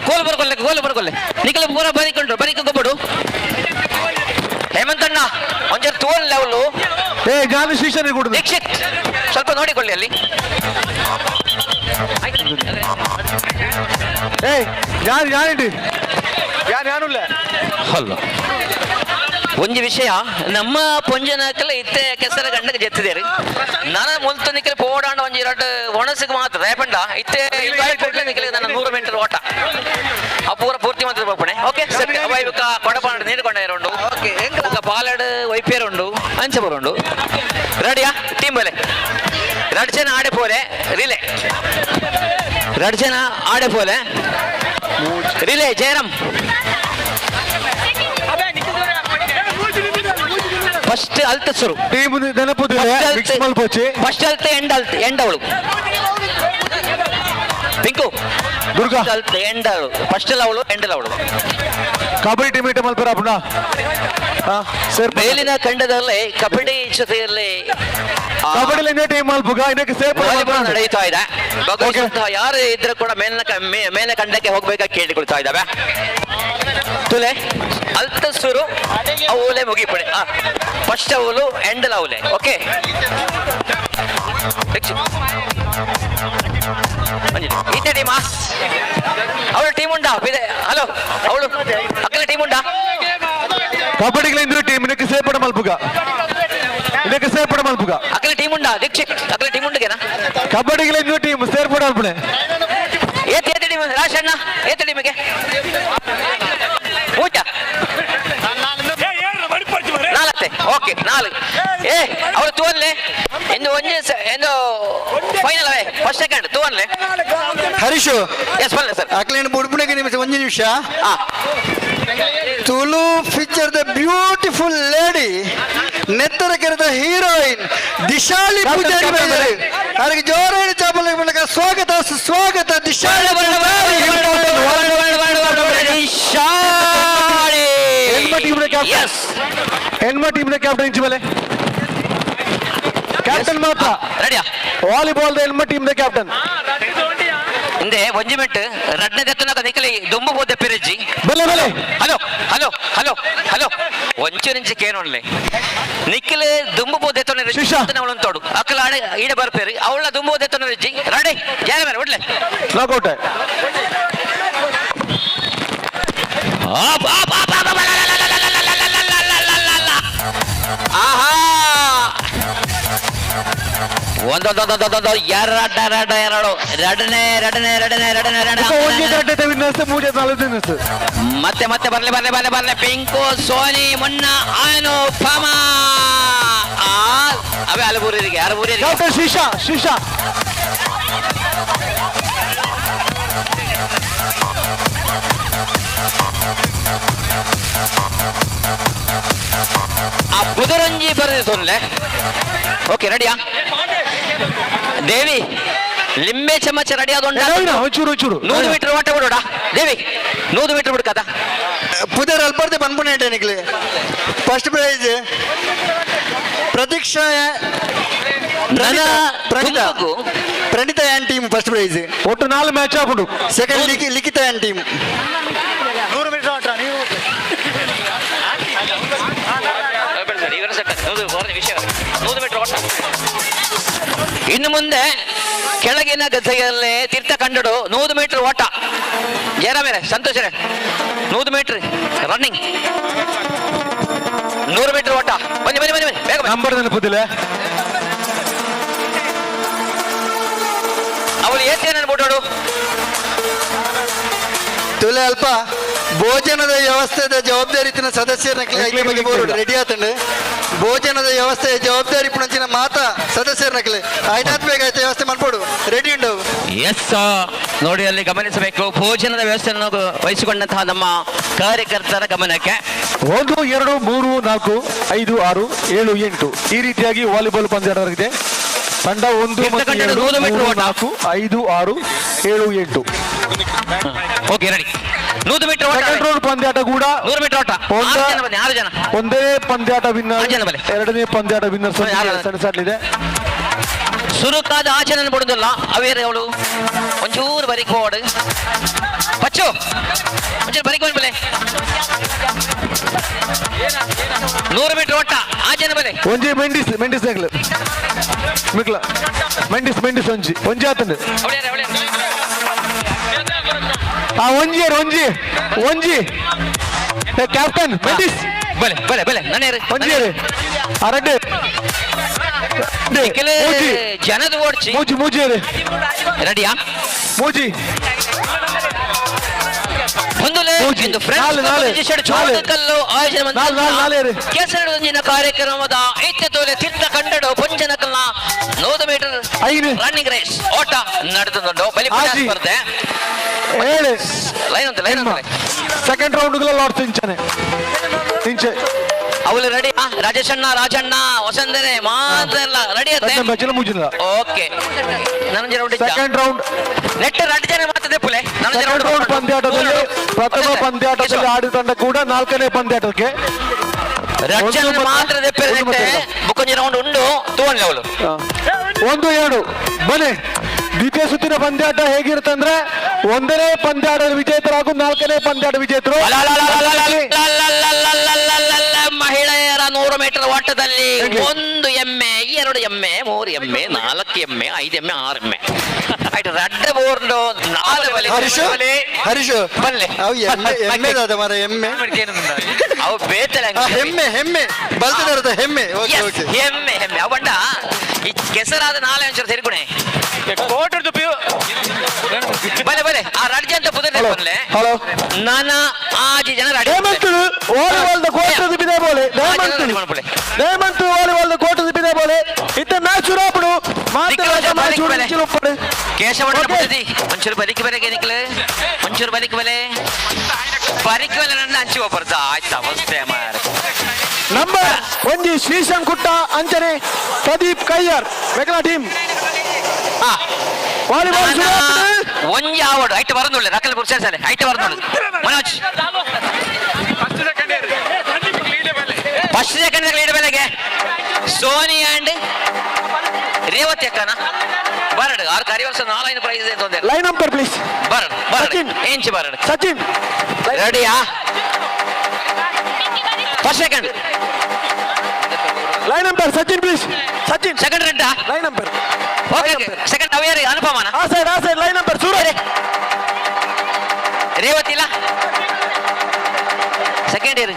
ಕೋಲ್ ಬರ್ಕೊಲ್ಲೆ, ಕೋಲ್ ಬರ್ಕೊಲ್ಲೆ ನಿಖಲ ಪೂರ ಬರಿಕೊಂಡ್ರು ಬರಿಕೊಬಿಡು. ಹೇಮಂತಣ್ಣ ಒಂಚೂರು ತೋಲ್ ಲೆವೆಲು. ಏ ಜಾನು ಶಿಕ್ಷಣ ಕೊಡುದು. ದೀಕ್ಷಿತ್ ಸ್ವಲ್ಪ ನೋಡಿಕೊಳ್ಳಿ ಅಲ್ಲಿ. ಏ ಯಾರು ಯಾರು ಯಾರು ಯಾನುಲ್ಲ. ಹಲೋ ಒಂಜಿ ವಿಷಯ ನಮ್ಮ ಪೊಂಜನಕಲ ಇತ್ತೆ ಕೆಸರ ಗಂಡಗೆ ಜೆತ್ತಿದೇರಿ. ನನ್ನ ಮುಲ್ತು ನಿಖಲ್ ಪೋಡಾಂಡ ಒಂಜಿ ಎರಡು ಒಣಸಿಗೆ ಮಾತ್ರ ರೇಪಂಡ ಇತ್ತೆ ನಿಖಲ್ ನನ್ನ 100 ಮೀಟರ್ ಓಟ ಆ ಪೂರ ಪೂರ್ತಿ ಮಾತ್ರ ಬೋಪಣೆ. ಓಕೆ ಸರಿ ಅವೈವಿಕ ಕೊಡಪಾಂಡ ನೀರು ಕೊಂಡ ಇರೋಂಡು ಪಾಲಡು ವೈಪೇರುಂಡು ಅಂಚೆ ಬರೋಂಡು. ರೆಡಿಯಾ ಟೀಮ್ ಬಲೆ ಎರಡು ಜನ ಆಡೆ ಪೋಲೆ ರಿಲೇ, ಎರಡು ಜನ ಆಡೆ ಪೋಲೆ ರಿಲೇ. ಜಯರಾಮ್ ಫಸ್ಟ್ ಅಲ್ತ ಸುರು ಟೀಮ್ ನೆನಪುದಿಲ್ಲ. ಫಸ್ಟ್ ಅಲ್ತ ಎಂಡ್ ಅಲ್ತ ಎಂಡ್ ಅವಳು ಪಿಂಕು ದುರ್ಗಾ ಅಲ್ತ ಎಂಡ್ ಅವಳು ಫಸ್ಟ್ ಅಲ್ಲ ಅವಳು ಎಂಡ್ ಅವಳು. ಕಬಡ್ಡಿ ಟೀಮ್ ಇಟ್ಟ ಮಲ್ಪರ ಪುನಃ ಮೇಲಿನ ಖಂಡದಲ್ಲಿ ಕಬಡ್ಡಿ ಜೊತೆಯಲ್ಲಿ ಕಬಡ್ಡಿ ಟೀಮ್ ಮಲ್ಪುಗ ಇದಕ್ಕೆ ಸೇರ್ಪಡೆ ವಾಲಿಬಾಲ್ ನಡೆಯುತ್ತಾ ಇದೆ. ಭಾಗವಹಿಸುವಂತಹ ಯಾರು ಇದ್ರೆ ಕೂಡ ಮೇಲಿನ ಖಂಡಕ್ಕೆ ಹೋಗ್ಬೇಕಾಗಿ ಕೇಳಿಕೊಳ್ತಾ ಇದ್ದಾವೆ. ತುಲೆ ಅಲ್ತ ಸುರು ಅವಲೆ ಮುಗಿಪಡೆ ಫಸ್ಟ್ ಅವಲು ಎಂಡಲ್ ಅವಲೆ. ಓಕೆ ಈತ ಟೀಮಾ ಅವಳ ಟೀಮ್ ಉಂಟಾ? ಹಲೋ ಅವಳು ಅಕ್ಕಲ ಟೀಮ್ ಉಂಟಾ? ಕಬಡ್ಡಿಗಳ ಇಂದ್ರ ಟೀಮ್ ಇದಕ್ಕೆ ಸೇರ್ಪಡೆ ಮಲ್ಪುಗ, ಇದಕ್ಕೆ ಸೇರ್ಪಡೆ ಮಲ್ಪುಗ. ಅಕ್ಕಲ ಟೀಮ್ ಟೀಮ್ ಉಂಡಾ ದೀಕ್ಷಿತ್? ಅಗಲ ಟೀಮ್ ಉಂಡುಗೆನಾ? ಕಬಡ್ಡಿಗೆ ನ್ಯೂ ಟೀಮ್ ಸೇರ್ಪಡೆ ಅಲ್ಪಣೆ. ಏತ್ ಏತ್ ಟೀಮ್ ರಾಶಣ್ಣ, ಏತ್ ಟೀಮಿಗೆ ಊಟ ನಾಲ್ಕತ್ತೆ. ಓಕೆ, ನಾಲ್ಕು. ಏ ಅವರು ತೂವನ್ಲೆ ಎಂದು ಒಂಜಿ ಎಂದು ಫೈನಲ್ ಅವೇ ಫಸ್ಟ್ ಸೆಕೆಂಡ್ ತೂವನ್ಲೆ. ಹರೀಶು. ಎಸ್ ಬಲ್ಲೆ ಸರ್. ಅಕ್ಲೇನು ಬುಡ್ಬುಣಗೆ ನಿಮಿಷ, ಒಂಜಿ ನಿಮಿಷ. Tulu picture the beautiful lady, ನೆತ್ತರ ಕೆರೆದ ಹೀರೋಯಿನ್ ದಿಶಾಲಿ ಪೂಜಾರಿ ಬಂದಿದ್ದಾರೆ. ಅವರಿಗೆ ಜೋರಾಗಿ ಚಾಪಲ್ ಮೂಲಕ ಸ್ವಾಗತ ಸುಸ್ವಾಗತ ದಿಶಾಲಿ ಪೂಜಾರಿ. ಎನ್ಮ ಟೀಮ್ ಕ್ಯಾಪ್ಟನ್, ಎನ್ಮ ಟೀಮ್ ಕ್ಯಾಪ್ಟನ್ ಇಂಚಿ ಮೇಲೆ ಕ್ಯಾಪ್ಟನ್ ಮಾತ್ರ. ರೆಡಿಯಾ? ವಾಲಿಬಾಲ್ ಎನ್ಮ ಟೀಮ್ ಕ್ಯಾಪ್ಟನ್. ಹಿಂದೆ ಒಂಜಿ ಮೆಟ್ ರಡ್ನ ದೆತ್ತನಕ ನಿಕಲಿ ದುಂಬು ಬೋದೆ ಪಿರಜ್ಜಿ. ಬಲೆ ಬಲೆ. ಹಲೋ ಹಲೋ ಹಲೋ ಹಲೋ, ಒಂಚೂರು ಇಂಚಿ ಕೇನೊನ್ಲೆ ನಿಖಿಲ್ ದುಂಬು ಬೋದೆ ಅವಳನ್ ತೋಡು ಅಕ್ಕಲ ಆಡೆ ಈಡೆ ಬರ್ಪೇರಿ ಅವಳ ದುಂಬು ಬೋದೆ ರೆಜ್ಜಿ. ರೆಡಿ ಯಾರ ಮೇಲೆ ಉಡ್ಲೆ. Knockout. Up up up up up, ಅಲ, ಅಲ, ಅಲ, ಅಲ, ಅಲ, ಅಲ, ಅಲ, ಅಲ, ಅಲ, ಅಲ, ಅಲ. ಆಹಾ, ಒಂದೊಂದೊಂದೊಂದೊಂದು ಎರಡು ಎರಡು ಎರಡು ಎರಡನೇ ಎರಡನೇ ಎರಡನೇ ಎರಡನೇ ಒಂಜಿ ಎರಡನೇ ಗಂಟೆ ವಿನ್ನರ್ಸ್, ಮೂಜೆ ನಾಲ್ಕು ವಿನ್ನರ್ಸ್. ಮತ್ತೆ ಮತ್ತೆ ಬರ್ಲಿ ಬರ್ಲಿ ಬರ್ಲಿ ಬರ್ಲಿ. ಪಿಂಕು ಸೋನಿ ಮುನ್ನ ಆನು ಫಮ ಆ ಅವೇ ಅಲಬೂರಿಗೆ ಅಲಬೂರಿಗೆ. ಕ್ಯಾಪ್ಟನ್ ಶೀಶಾ, ಶೀಶಾ. ಆ ಬುಧರಂಜಿ ಬರೆದು ಸೊನ್ಲೆ. ಓಕೆ, ರೆಡಿಯಾ ದೇವಿ? ಲಿಂಬೆ ಚಮಚ ರೆಡಿ ಆದೊಂಡ. ಒಂಚೂರು ಒಂಚೂರು. 100 ಮೀಟರ್ ಓಟ ಬಿಡೋಡ ದೇವಿ, 100 ಮೀಟರ್ ಬಿಡ್ಕದ. ಪುದರ್ ಅಲ್ಪರ್ದೆ ಪನ್ಪುಣೆ ನಿಕ್ಲೆ. First prize Pratiksha Pranitha, Pranitha and team first prize. ಒಟ್ಟು ನಾಲ್ಕು match ಆಗ್ಬಿಡು. Second Likhitha and team. 100 metre ಆಟ ನೀವು. 100 ಮೀಟರ್ ಓಟ. ಇನ್ನು ಮುಂದೆ ಕೆಳಗಿನ ಗದ್ದೆಯಲ್ಲಿ ತೀರ್ಥ ಕಂಡಡು 100 ಮೀಟರ್ ಓಟ. ಜಯರಾಮೇರೆ, ಸಂತೋಷರೇ, 100 ಮೀಟರ್ ರನ್ನಿಂಗ್, 100 ಮೀಟರ್ ಓಟ. ಬನ್ನಿ ಬನ್ನಿ ಬನ್ನಿ ಬನ್ನಿ, ಬೇಗ ಬನ್ನಿ. ನಂಬರ್ ನೆನಪುದಿಲ್ಲ. ಅವಳು ಏತೇನ ಬಿಡೋಡು. ತುಲೆ ಅಲ್ಪ ಭೋಜನದ ವ್ಯವಸ್ಥೆದ ಜವಾಬ್ದಾರಿ ಇತ್ತಿನ ಸದಸ್ಯರ ರೆಡಿ ಆತಂಡು. ಭೋಜನದ ವ್ಯವಸ್ಥೆಯ ಜವಾಬ್ದಾರಿ ಪುಣಂಚಿನ ಮಾತಾ ಸದಸ್ಯರ ನಕಲೆ ಆಯ್ತಾತ್ ಬೇಗ ಆಯ್ತು ವ್ಯವಸ್ಥೆ ಮಾಡ್ಬೋಡು ರೆಡಿ ಉಂಟು. ಎಸ್, ನೋಡಿ ಅಲ್ಲಿ ಗಮನಿಸಬೇಕು, ಭೋಜನದ ವ್ಯವಸ್ಥೆಯನ್ನು ವಹಿಸಿಕೊಂಡಂತಹ ನಮ್ಮ ಕಾರ್ಯಕರ್ತರ ಗಮನಕ್ಕೆ. 1 2 3 4 5 6 7 8 ಈ ರೀತಿಯಾಗಿ ವಾಲಿಬಾಲ್ ಪಂದ್ಯ ತಂಡ 1 ಮತ್ತು ಕಂಡದ್ದು 2, 100 ಮೀಟರ್ 3, ಓಟ. 4 5 6 7 8. ಓಕೆ, ರೆಡಿ, 100 ಮೀಟರ್ ಓಟ. ಸೆಕೆಂಡ್ ರೌಂಡ್ ಪಂದ್ಯಾಟ ಕೂಡ 100 ಮೀಟರ್ ಓಟ. 6 ಜನ ಬನ್ನಿ, 6 ಜನ. ಒಂದೇ ಪಂದ್ಯಾಟ ವಿನ್ನರ್, ಆರು ಜನ ಬನ್ನಿ. ಎರಡನೇ ಪಂದ್ಯಾಟ ವಿನ್ನರ್ ಸೆಣಸಾಡಲಿದೆ. ಸುರುಕಾದ ಆಚರಣೆ ಬಿಡುದಿಲ್ಲ ಅವೇರೆ. ಅವಳು ಒಂಚೂರು ಬರೀಕ್ ಹೋಡು ಪಚ್ಚು, ಒಂಚೂರು ಬರೀಕ್ ಬಲೆ. 100 ಮೀಟರ್ ಓಟ, ಆ ಜನ ಬಲೆ. ಒಂಜಿ ಮೆಂಡಿಸ್, ಮೆಂಡಿಸ್ ಆಗ್ಲು ಮಿಕ್ಲ ಮೆಂಡಿಸ್, ಮೆಂಡಿಸ್ ಒಂಜಿ ಒಂಜಿ ಆತಂದು. ಆ ಒಂಜಿ ಒಂಜಿ ಒಂಜಿ ಕ್ಯಾಪ್ಟನ್ ಮೆಂಡಿಸ್. ಬಲೆ ಬಲೆ ಬಲೆ ನನ್ನೇರು. ಒಂಜಿ ಅರಡ್ಡೆ. ಮೂಜಿ. ಜನದ ಓಡ್ಚಿ. ಮೂಜಿ ಮೂಜಿ. ರೆಡಿಯಾ? ಮೂಜಿ. ಹೊಂದುಲೆ ಇಂದು ನಾಲ್, ನಾಲ್. ಫ್ರೆಂಡ್ಸ್ ಚೋಟಕಲ್ಲು ಆಯೋಜನೆ ನಾಲ್, ನಾಲ್, ನಾಲ್ ಏರು. ಕೆಸರೊಂದಿನ ಕಾರ್ಯಕ್ರಮದ ಐತ್ಯ ತೋಲೆ ತೀರ್ಥ ಕಂಡಡು ಪೊಂಜನಕಲ್ನ 100 ಮೀಟರ್ ಐದು. ರನ್ನಿಂಗ್ ರೇಸ್ ಓಟ ನಡೆದುಕೊಂಡು ಬಲಿಪಟ ಆಜಿ. ಸ್ಪರ್ಧೆ. ಏಳು. ಲೈನ್ ಅಂತ ಲೈನ್ ಅಂತ. ಸೆಕೆಂಡ್ ರೌಂಡ್ ಲಾರ್ಡ್ಸ್ ಇಂಚನೆ ಇಂಚೆ. ಅವಳು ರೆಡಿ. ರಾಜೇಶಣ್ಣ, ರಾಜಣ್ಣ, ವಸಂತನೆ ಮಾತ್ರ ಎಲ್ಲ ರೆಡಿ ಅತ್ತೆ. ಬಚ್ಚಲ ಮುಜಿನ. ಓಕೆ, ನನ್ನ round. Second round. Net ಎರಡು ಜನ ಮಾತ್ರ ಪುಲೆ ನನ್ನ. ಸೆಕೆಂಡ್ ರೌಂಡ್ ಪಂದ್ಯಾಟದಲ್ಲಿ ಪ್ರಥಮ ಪಂದ್ಯಾಟದಲ್ಲಿ ಆಡಿದ ತಂಡ ಕೂಡ ನಾಲ್ಕನೇ ಪಂದ್ಯಾಟಕ್ಕೆ ಎರಡು ಜನ ಮಾತ್ರ. ಬುಕ್ಕೊಂಜಿ ರೌಂಡ್ ಉಂಡು ತೂವನ್ಲೆ ಅವಳು. 1 2 ಬನ್ನಿ. ದ್ವಿತೀಯ ಸುತ್ತಿನ ಪಂದ್ಯಾಟ ಹೇಗಿರುತ್ತೆ ಅಂದ್ರೆ, ಒಂದನೇ ಪಂದ್ಯಾಟದ ವಿಜೇತರಾಗೂ ನಾಲ್ಕನೇ ಪಂದ್ಯಾಟ ವಿಜೇತರು. ಮಹಿಳೆಯರ 100 ಮೀಟರ್ ಓಟದಲ್ಲಿ 1 ಎಮ್ಮೆ, 2 ಎಮ್ಮೆ, 3 ಎಮ್ಮೆ, 4 ಎಮ್ಮೆ, 5 ಎಮ್ಮೆ, 6 ಎಮ್ಮೆ ಆಯ್ತು. ರಡ್ಡ ಬೋರ್ಡ್ ನಾಲ್ ಬಲೆ. ಹರೀಶ್, ಹರೀಶ್. ಬಲ್ಲೆ. ಅವು ಎಮ್ಮೆ ಎಮ್ಮೆದಾದ ಮರ ಎಮ್ಮೆ. ಅವು ಬೇತಲೆ. ಹೆಮ್ಮೆ ಹೆಮ್ಮೆ, ಬಲ್ತದರದ ಹೆಮ್ಮೆ. Okay okay. ಹೆಮ್ಮೆ ಹೆಮ್ಮೆ. ಅವು ಬಂಡ ಈ ಕೆಸರಾದ ನಾಳೆ ಒಂಚೂರು ತಿರುಗುಣೆ. ಬಲೆ ಬಲೆ ಆ ರಡ್ಜೆ ಅಂತ ಪುದರ್ ಬನ್ಲೆ. ಹಲೋ. ನಾನ ಆಜಿ ಜನ ready. Hemanth volleyball the court ಬಿದೆ ಬೋಲೆ. Hemanth, Hemanth volleyball the court ಬಿದೆ ಬೋಲೆ. ಇತ್ತೆ ಮ್ಯಾಚ್ ಶುರು ಮಾತ್ರ. ಮ್ಯಾಚ್ ಶುರು. ಕೇಶವಣ್ಣ ಪುದದಿ ಒಂಚೂರು ಬಲಿಕ್ ಬೆಲೆಗೆ ನಿಕ್ಲೆ, ಒಂಚೂರು ಬಲಿಕ್ ಬೆಲೆ, ಬರಿಕ್ ಬೆಲೆ. ನನ್ನ ಹಂಚಿ ಒಬ್ಬರ್ದ ಆಯ್ತಾ ಅವಸ್ಥೆ ಮಾರ. ನಂಬರ್ ಒಂಜಿ ಶ್ರೀಶಂ ಕುಟ್ಟ ಅಂಚನೆ ಪ್ರದೀಪ್ ಕಯ್ಯರ್ ಮೆಗಲಾ ಟೀಮ್ ವಾಲಿಬಾಲ್ ಶುರು ಆಪುಂಡು. ಒಂಜಿ ಆವಡು ಐಟ್ ಬರಂದುಳ್ಳೆ ರಕಲ್ ಪುರ್ಸೆ ಸಲೆ ಐಟ್ ಬರಂದುಳ್ಳೆ. ಮನೋಜ್, ಫಸ್ಟ್ ಸೆಕೆಂಡ್ ಲೀಡ್ ಬೆಲೆಗೆ ಸೋನಿ ಅಂಡ್ ರೇವತಿ ಅಕ್ಕನ ಬರಡು. ಆರು ಕರಿ ವರ್ಷ ನಾಲ್ಕು ಪ್ರೈಸ್ ತೊಂದರೆ. Line number please. ಬರಡು ಬರಡು ಇಂಚ್ ಬರಡು. Sachin. ರೆಡಿಯಾ? First second. Line number Sachin please, Sachin. Second ರೆಡ್ಡಾ? Line number. Okay, second ಅವ್ಯಾರು? ಅನುಪಮಾನ. ಆ ಸೈಡ್, ಆ side line number Suraj. Revathi ಇಲ್ಲ. ಸೆಕೆಂಡ್ ಇಯರ್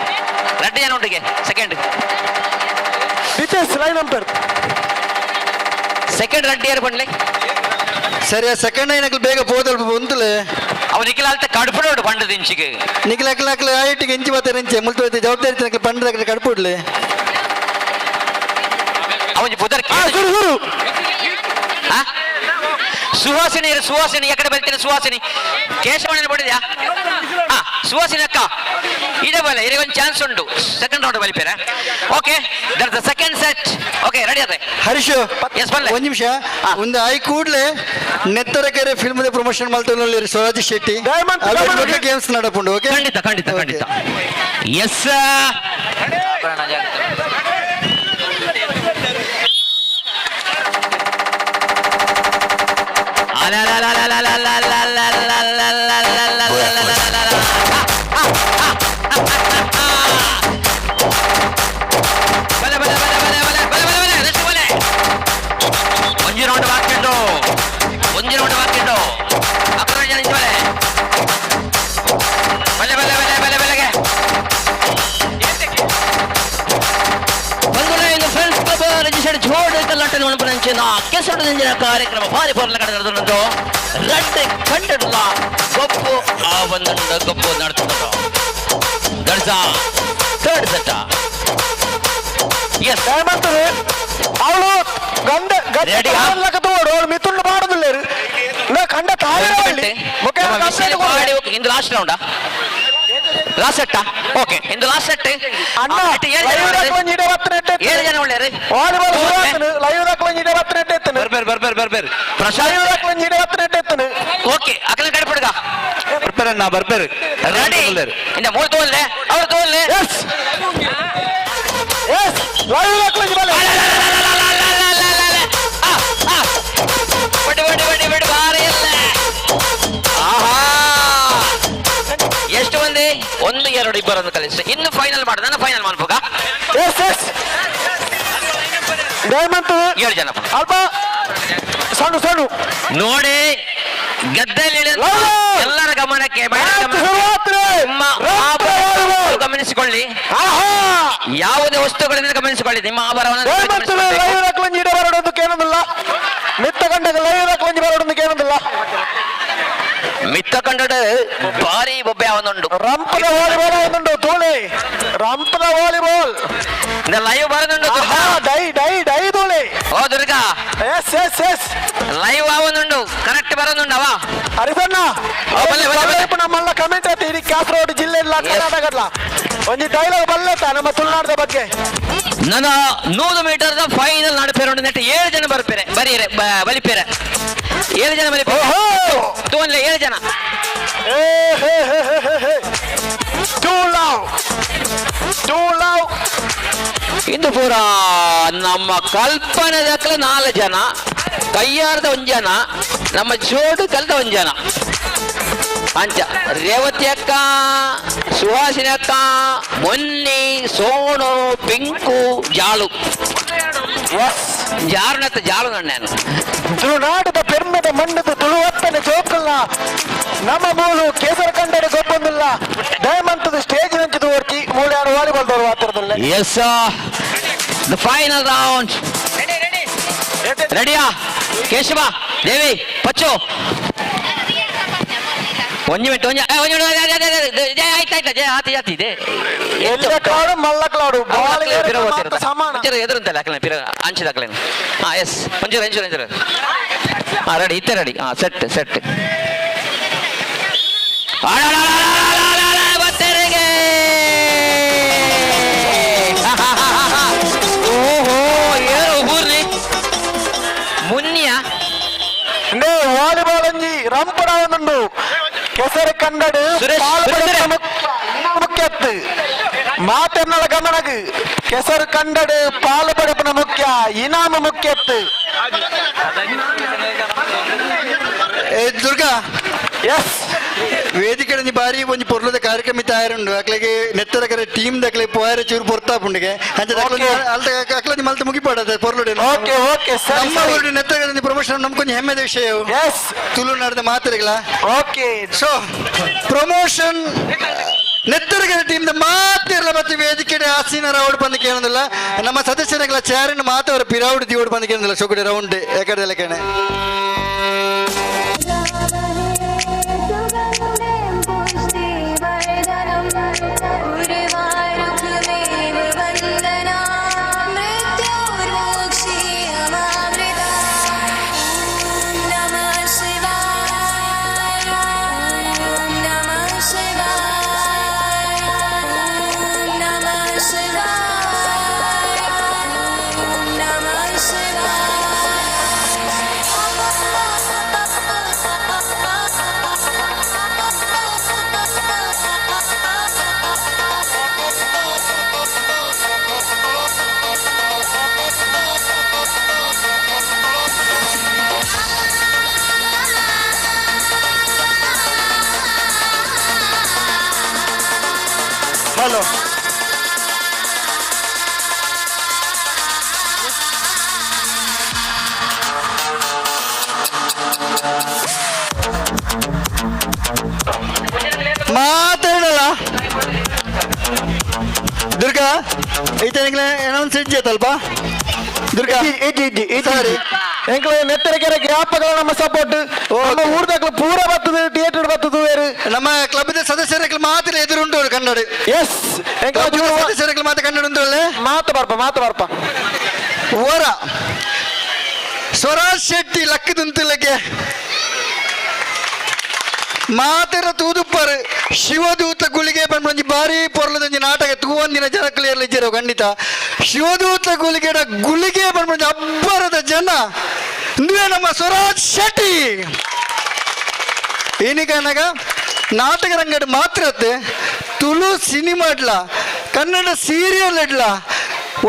ರಡ್ಡು ಜನ ಉಂಟಿಗೆ second. Nitesh line number. Second ರಡ್ಡು ಇಯರ್ ಬಂಡ್ಲೆ. ಸರಿ, ಸೆಕೆಂಡ್ ಐನಕ್ಲು ಬೇಗ ಪೋದಲ್ಪ ಉಂತಲೆ. ಅವ ನಿಖಿಲ ಅಲ್ತ ಕಡುಪುಡೋಡು ಪಂಡದ ಇಂಚಿಗೆ. ನಿಖಿಲ ಅಕ್ಲ ಅಕ್ಲ ಆಯಿಟಿಗೆ ಇಂಚಿ ಬತ್ತಾರೆ ಇಂಚೆ ಮುಲ್ತು ಜವಾಬ್ದಾರಿ ನಕ್ಲು ಪಂಡದ ಕಡುಪುಡ್ಲೆ. ಅವನ ಪುದರ್ ಸುಹಾಸಿನಿ ಇರು, ಸುಹಾಸಿನಿ ಎಕಡೆ ಬೆಲ್ತೀನಿ? ಸುಹಾಸಿನಿ ಕೇಶವಣ್ಣ ಬಡಿದ್ಯಾ? ಹಾ, ಸುಹಾಸಿನಿ ಅಕ್ಕ ಇದೆ ಬಲೆ. ಇದಕ್ಕೆ ಒಂದು ಚಾನ್ಸ್ ಉಂಟು ಸೆಕೆಂಡ್ ರೌಂಡ್ ಬಲಿಪೇರೆ. Okay, that the second set. Okay, ready ಅದೇ. ಹರೀಶ್. ಎಸ್, ಬಲ್ಲೆ. ಒಂದ್ ನಿಮಿಷ. ಒಂದು ಆಯ್ ಕೂಡ್ಲೆ ನೆತ್ತರ ಕೆರೆ ಫಿಲ್ಮ್ ಪ್ರಮೋಷನ್ ಮಲ್ತೊಂದು ಸ್ವರಾಜ್ ಶೆಟ್ಟಿ ಗೇಮ್ಸ್ ನಡಪುಂಡು. ಓಕೆ. ಖಂಡಿತ ಖಂಡಿತ ಖಂಡಿತ. ಎಸ್. ಬಲೆ ಬಲೆ ಬಲೆ ಬಲೆ ಬಲೆ ಬಲೆ ಬಲೆ ಬಲೆ ನೆಕ್ಸ್ಟ್ ಬಲೆ. ಒಂಜಿ ರೌಂಡ್ ಬಾಕಿಂಡು, ಒಂಜಿ ರೌಂಡ್ ಬಾಕಿಂಡು. ಅಕ್ರ ಜನ ಇಂಚ ಬಲೆ ಬಲೆ ಬಲೆ ಬಲೆ ಬಲೆ ಬಲೆಗೆ ಬಂಗುಳ. ಇಂದು ಫ್ರೆಂಡ್ಸ್ ಕ್ಲಬ್ ರಿಜಿಸ್ಟರ್ಡ್ ಜೋಡ್ ಕಲ್ಲಾಟನ ಮಣಪನಂಚಿನ ಕೆಸರು ದಿಂಜಿನ ಕಾರ್ಯಕ್ರಮ ಭಾರಿ ಪೊರ್ಲ ಕಡೆ ನಡೆದುಂಟು. ರಡ್ಡೆ ಕಂಡಡ್ಲ ಗೊಪ್ಪು ಆ ಒಂದುಂಡು, ಗೊಪ್ಪು ನಡ್ತುಂಡು. ದರ್ಸ ಥರ್ಡ್ ಸೆಟ್. ಎಸ್. ಹೇಮಂತ್ ಅವಳು ಗಂಡ Ready, ಆ? ಗಂಡ ತೋಡು ಅವಳು ಮಿಥುನ್ ಮಾಡುದಿಲ್ಲ ನಾ ಕಂಡ ತಾಯಿ. ಇಂದು ಲಾಸ್ಟ್ ರೌಂಡಾ? ಲಾಸ್ಟ್ ಸೆಟ್ಟಾ? ಓಕೆ, ಇಂದು ಲಾಸ್ಟ್ ಸೆಟ್. ಅಣ್ಣ. ಏಳು ಜನ ಒಳ್ಳೆಯರು. ವಾಲಿಬಾಲ್ ಶುರು. ಲೈವ್ ದಾಖಲೆ 28 ಎತ್ತನು. ಬರ್ಬೇರ್ ಬರ್ಬೇರ್ ಬರ್ಬೇರ್. ಪ್ರಶಾಂತ್. ಲೈವ್ ದಾಖಲೆ 28 ಎತ್ತನು. ಓಕೆ, ಅಕಲ ಕಡೆ ಪಡ್ಗ. ಬರ್ಬೇರ್ ಅಣ್ಣ, ಬರ್ಬೇರ್. ರೆಡಿ ಇಂದ ಮೂರು ತೋಲ್ಲೆ ಅವ್ರು ತೋಲ್ಲೆ. ಎಸ್ ಎಸ್, ಲೈವ್ ದಾಖಲೆ ಬಲೆ. ಬಡಿ ಬಡಿ ಬಡಿ ಬಡಿ ಬಾರಿ ಇಲ್ಲ. ಆಹಾ, ಎಷ್ಟು ಮಂದಿ? ಒಂದು, ಎರಡು, ಇಬ್ಬರನ್ನು ಕಲಿಸಿ ಇನ್ನು ಫೈನಲ್ ಮಾಡು. ನನ್ನ ಫೈನಲ್ ಮಾಡ್ಬೋಗ. Yes yes, Hemanth. ಏಳು ಜನ. ಅಲ್ಪ ಸಣ್ಣ ಸಣ್ಣ. ನೋಡಿ, ಗದ್ದೆಯಲ್ಲಿ ಇಳಿದ ಎಲ್ಲರ ಗಮನಕ್ಕೆ, ಮಹಿಳೆಯರ ಗಮನಕ್ಕೆ, ನಿಮ್ಮ ಆಭರಣವನ್ನು ಗಮನಿಸಿಕೊಳ್ಳಿ. ಯಾವುದೇ ವಸ್ತುಗಳಿಂದ ಗಮನಿಸಿಕೊಳ್ಳಿ ನಿಮ್ಮ ಆಭರಣವನ್ನು. ಹೇಮಂತ್ ಲೈವ್ ದಾಖಲೆ ಇಡ ಬರಡೊಂದು ಕೇಳೋದಿಲ್ಲ. ಮಿತ್ತ ಕಂಡಗ ಲೈವ್ ದಾಖಲೆ ಬರಡೊಂದು ಕೇಳೋದಿಲ್ಲ. ಮಿತ್ತ ಕಂಡಡ ಭಾರಿ ಬೊಬ್ಬೆ ಅವನುಂಡು. ರಂಪದ ವಾಲಿಬಾಲ್ ಒಂದುಂಡು ತೋಳಿ, ರಂಪದ ವಾಲಿಬಾಲ್. ಲೈವ್ ಬರದುಂಡು. ಡೈ ಡೈ ಡೈ ತೋಳಿ. ಓ Durga. Yes yes yes. Live ಅವನುಂಡು, ಕರೆಕ್ಟ್ ಬರೋದುಂಡು ಅವ. ಹರಿಸಣ್ಣ. ಬಲ್ಲೆ, ಬಲ್ಲೆ, ಬಲ್ಲೆ. ನಮ್ಮಲ್ಲ ಕಮೆಂಟ್ ಆಯ್ತು ಇಡೀ ಕಾಸರಗೋಡು ಜಿಲ್ಲೆ ಇಲ್ಲ ಕರ್ನಾಟಕಡ್ಲ ಒಂಜಿ ಡೈಲಾಗ್ ಬಲ್ಲೆತ್ತ ನಮ್ಮ ತುಳುನಾಡದ ಬಗ್ಗೆ. ನನ್ನ 100 ಮೀಟರ್ ಫೈನಲ್ ನಡಪೇರು ನೆಟ್ ಏಳು ಜನ ಬರ್ಪೇರೆ ಬರೀರೆ ಬಲಿಪೇರೆ. ಏಳು ಜನ ಬಲಿಪೇರೆ ತೋನ್ಲೆ, ಏಳು ಜನ. ಏ ಹೇ ಹೇ ಹೇ ಹೇ ಹೇ. Two love, two love. ಇಂದು ಪೂರ ನಮ್ಮ ಕಲ್ಪನೆ ದಾಖಲೆ ನಾಲ್ಕು ಜನ, ಕೈಯಾರದ ಒಂದ್ ಜನ, ನಮ್ಮ ಜೋಡು ಕಲ್ದ ಒಂದ್ ಜನ. ಅಂಚ ರೇವತಿ ಅಕ್ಕ, ಸುಹಾಸಿನಿ ಅಕ್ಕ, ಮೊನ್ನಿ, ಸೋನು, ಪಿಂಕು, ಜಾಳು. ಜಾರುನತ್ತ ಜಾಳು ನಾನು. ತುಳುನಾಡದ ಪೆರ್ಮೆದ ಮಣ್ಣದ ತುಳುವತ್ತನೆ ಜೋಕುಲ್ಲ ನಮ್ಮ ಮೂಲು ಕೇಸರ ಕಂಡರೆ ಗೊಬ್ಬೊಂದಿಲ್ಲ. ಡೈಮಂತದ ಸ್ಟೇಜ್ ನಂಚಿದ ಓರ್ಚಿ ಮೂಲೆ ಯಾರು ವಾಲಿಬಾಲ್ ದವರು ಮಾತ್ರದಲ್ಲೇ. S, the final round. ರೆಡಿಯಾ ಕೇಶವ ದೇವಿ ಪಚ್ಚು ಒಂಜಿ ಮಿನಿಟ್ ಒಂಜಿ ಒಂಜಿ ಮಿನಿಟ್ ಆಯ್ತು ಆಯ್ತು ಜಯ ಆತಿ ಆತಿ ಇದೆ ಕ್ಲೌಡ್ ಮಲ್ಲ ಕ್ಲೌಡ್ ಸಮಾನ ಎದುರುಂತಲ್ಲ ಅಕ್ಲೇನು ಪಿರ ಅಂಚಿದ ಅಕ್ಲೇನು ಹಾ ಎಸ್ ಒಂಚೂರು ಒಂಚೂರು ಒಂಚೂರು ಹಾ ರೆಡಿ ಇತ್ತೆ ರೆಡಿ ಹಾ ಸೆಟ್ ಸೆಟ್ ಬತ್ತೆರೆಗೆ ಓಹೋ ಏನು ಊರ್ಲಿ ಮುನ್ಯ ವಾಲಿಬಾಲ್ ಒಂಜಿ ರಂಪಡ ಒಂದುಂಡು ಕೆಸರು ಕಂಡಡು ಮುಖ್ಯತ್ತು ಮಾತೆನ್ನಳ ಗಮನಗ್ ಕೆಸರು ಕಂಡಡು ಪಾಲು ಪಡೆಪುನ ಮುಖ್ಯ ಇನಾಮ ಮುಖ್ಯತ್ತು. ಏ ದುರ್ಗಾ, ಎಸ್, ವೇದಿಕೆ ಒಂಜಿ ಬಾರಿ ಒಂಜಿ ಪೊರ್ಲದ ಕಾರ್ಯಕ್ರಮ ತಯಾರುಂಡು. ಅಕ್ಲೆಗೆ ನೆತ್ತರ ಕರೆ ಟೀಮ್ ದಕ್ಲೆ ಪೋಯರೆ ಚೂರು ಪೊರ್ತಾಪುಂಡಿಗೆ ಅಂಚ ಅಲ್ತ ಅಕ್ಲೊಂಜಿ ಮಲ್ತ ಮುಗಿಪಾಡದ ಪೊರ್ಲುಡೆ. ಓಕೆ ಓಕೆ, ನಮ್ಮ ಊರು ನೆತ್ತರ ಪ್ರಮೋಷನ್ ನಮ್ಕೊಂಜಿ ಹೆಮ್ಮೆದ ವಿಷಯ. ಎಸ್, ತುಳುನಾಡದ ಮಾತೆರೆಗ್ಲ. ಓಕೆ, ಸೊ ಪ್ರಮೋಷನ್ ನೆತ್ತರಗರ ಟೀಮ್ ಮಾತಿರಲ್ಲ ಮತ್ತೆ ವೇದಿಕೆ ಆಸೀನ ರೌಂಡ್ ಬಂದು ಕೇಳೋದಿಲ್ಲ. ನಮ್ಮ ಸದಸ್ಯರ ಚೇರನ್ನು ಮಾತವರ ಪಿರೌಡ್ ದಿವಡ್ ಬಂದು ಕೇಳೋದಿಲ್ಲ. ಸೊಗಡೆ ರೌಂಡ್ ಎಕಡೆ ಕೇಣೆ. ಹಲೋ, ಮಾತಾಡಲ್ಲ ದುರ್ಗಾ, ಈತನಿಗೆ ಅನೌನ್ಸ್ ಇಜ್ಜತ್ತಲ್ಪ ದುರ್ಗಾ? ಇಜ್ಜಿ ಇಜ್ಜಿ ಇಜ್ಜಿ. ಎಂಕ್ಲೆ ನೆತ್ತರ ಕೆರೆ ಗ್ಯಾಪಗಳ ನಮ್ಮ ಸಪೋರ್ಟ್. ನಮ್ಮ ಊರ್ದಕ್ಲು ಪೂರ ಬರ್ತದೆ, ಥಿಯೇಟರ್ ಬರ್ತದೆ ಬೇರೆ. ನಮ್ಮ ಕ್ಲಬ್ದ ಸದಸ್ಯರ ಮಾತ್ರ ಎದುರುಂಟು ಕನ್ನಡ. ಎಸ್, ಸದಸ್ಯರ ಮಾತ್ರ ಕನ್ನಡ ಉಂಟು. ಮಾತು ಬರ್ಪ ಮಾತು ಬರ್ಪ. ಓರ ಸ್ವರಾಜ್ ಶೆಟ್ಟಿ ಲಕ್ಕದುಂತುಲಕ್ಕೆ ಮಾತೆರ ತೂದುಪ್ಪರು ಶಿವದೂತ ಗುಳಿಗೆ ಪನ್ಪೊಂಜಿ ಬಾರಿ ಪೊರ್ಲದೊಂಜಿ ನಾಟಕ ತೂವಂದಿನ ಜನಕ್ಕಲು ಇಜ್ಜೆರೋ ಖಂಡಿತ. ಶಿವದೂತ ಗುಳಿಗೆಡ ಗುಳಿಗೆ ಪನ್ಪೊಂಜಿ ಅಬ್ಬರದ ಜನ ಇಂದುವೆ ನಮ್ಮ ಸ್ವರಾಜ್ ಶೆಟ್ಟಿ. ಏನಿಕನಗ ನಾಟಕ ರಂಗಡ್ ಮಾತ್ರ ಅತ್ತೆ, ತುಳು ಸಿನಿಮಾಡ್ಲ ಕನ್ನಡ ಸೀರಿಯಲ್ ಇಡ್ಲ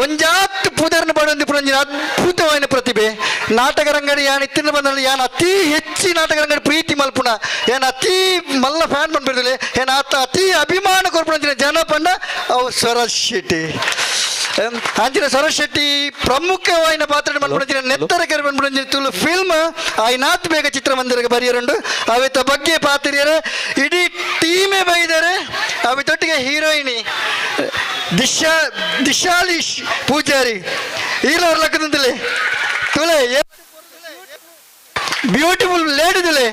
ಒಂಜಾತ್ ಪುದರ್ನ ಪಡೊಂದು ಪುರಂಜಿನ ಅದ್ಭುತವಾದ ಪ್ರತಿಭೆ. ನಾಟಕ ರಂಗಡಿ ಯಾನ್ ಇತ್ತಿನ ಬಂದಲ್ಲಿ ಯಾನ್ ಅತಿ ಹೆಚ್ಚಿ ನಾಟಕ ರಂಗಡಿ ಪ್ರೀತಿ ಮಲ್ಪುಣ, ಯಾನ್ ಅತಿ ಮಲ್ಲ ಫ್ಯಾನ್ ಬಂದ್ಬಿಡ್ದಿಲ್ಲ, ಏನ್ ಆತ ಅತಿ ಅಭಿಮಾನ ಕೊರ್ಪುಣಂಚಿನ ಜನ ಪಂಡ ಅವು ಸ್ವರಾಜ್ ಶೆಟ್ಟಿ. ಅಂಚಿನ ಸ್ವರಾಜ್ ಶೆಟ್ಟಿ ಪ್ರಮುಖವಾದ ಪಾತ್ರ ಮಲ್ಪುಣಂಚಿನ ನೆತ್ತರ ಕೆರೆ ಬಂದ್ಬಿಡಂಚಿನ ತುಳು ಫಿಲ್ಮ್ ಆಯ್ನಾತ್ ಬೇಗ ಚಿತ್ರಮಂದಿರಕ್ಕೆ ಬರೆಯರುಂಡು. ಅವಿತ ಬಗ್ಗೆ ಪಾತ್ರಿಯರು ಇಡೀ ಟೀಮೇ ಬೈದರೆ. ಅವಿತೊಟ್ಟಿಗೆ ಹೀರೋಯಿನಿ ದಿಶಾ ದಿಶಾಲಿ ಪೂಜಾರಿ ಈಲವ್ರ ಲಕ್ಕದಂತಲೇ ತುಳೆ ಬ್ಯೂಟಿಫುಲ್ ಲೇಡಿದಿಲೆ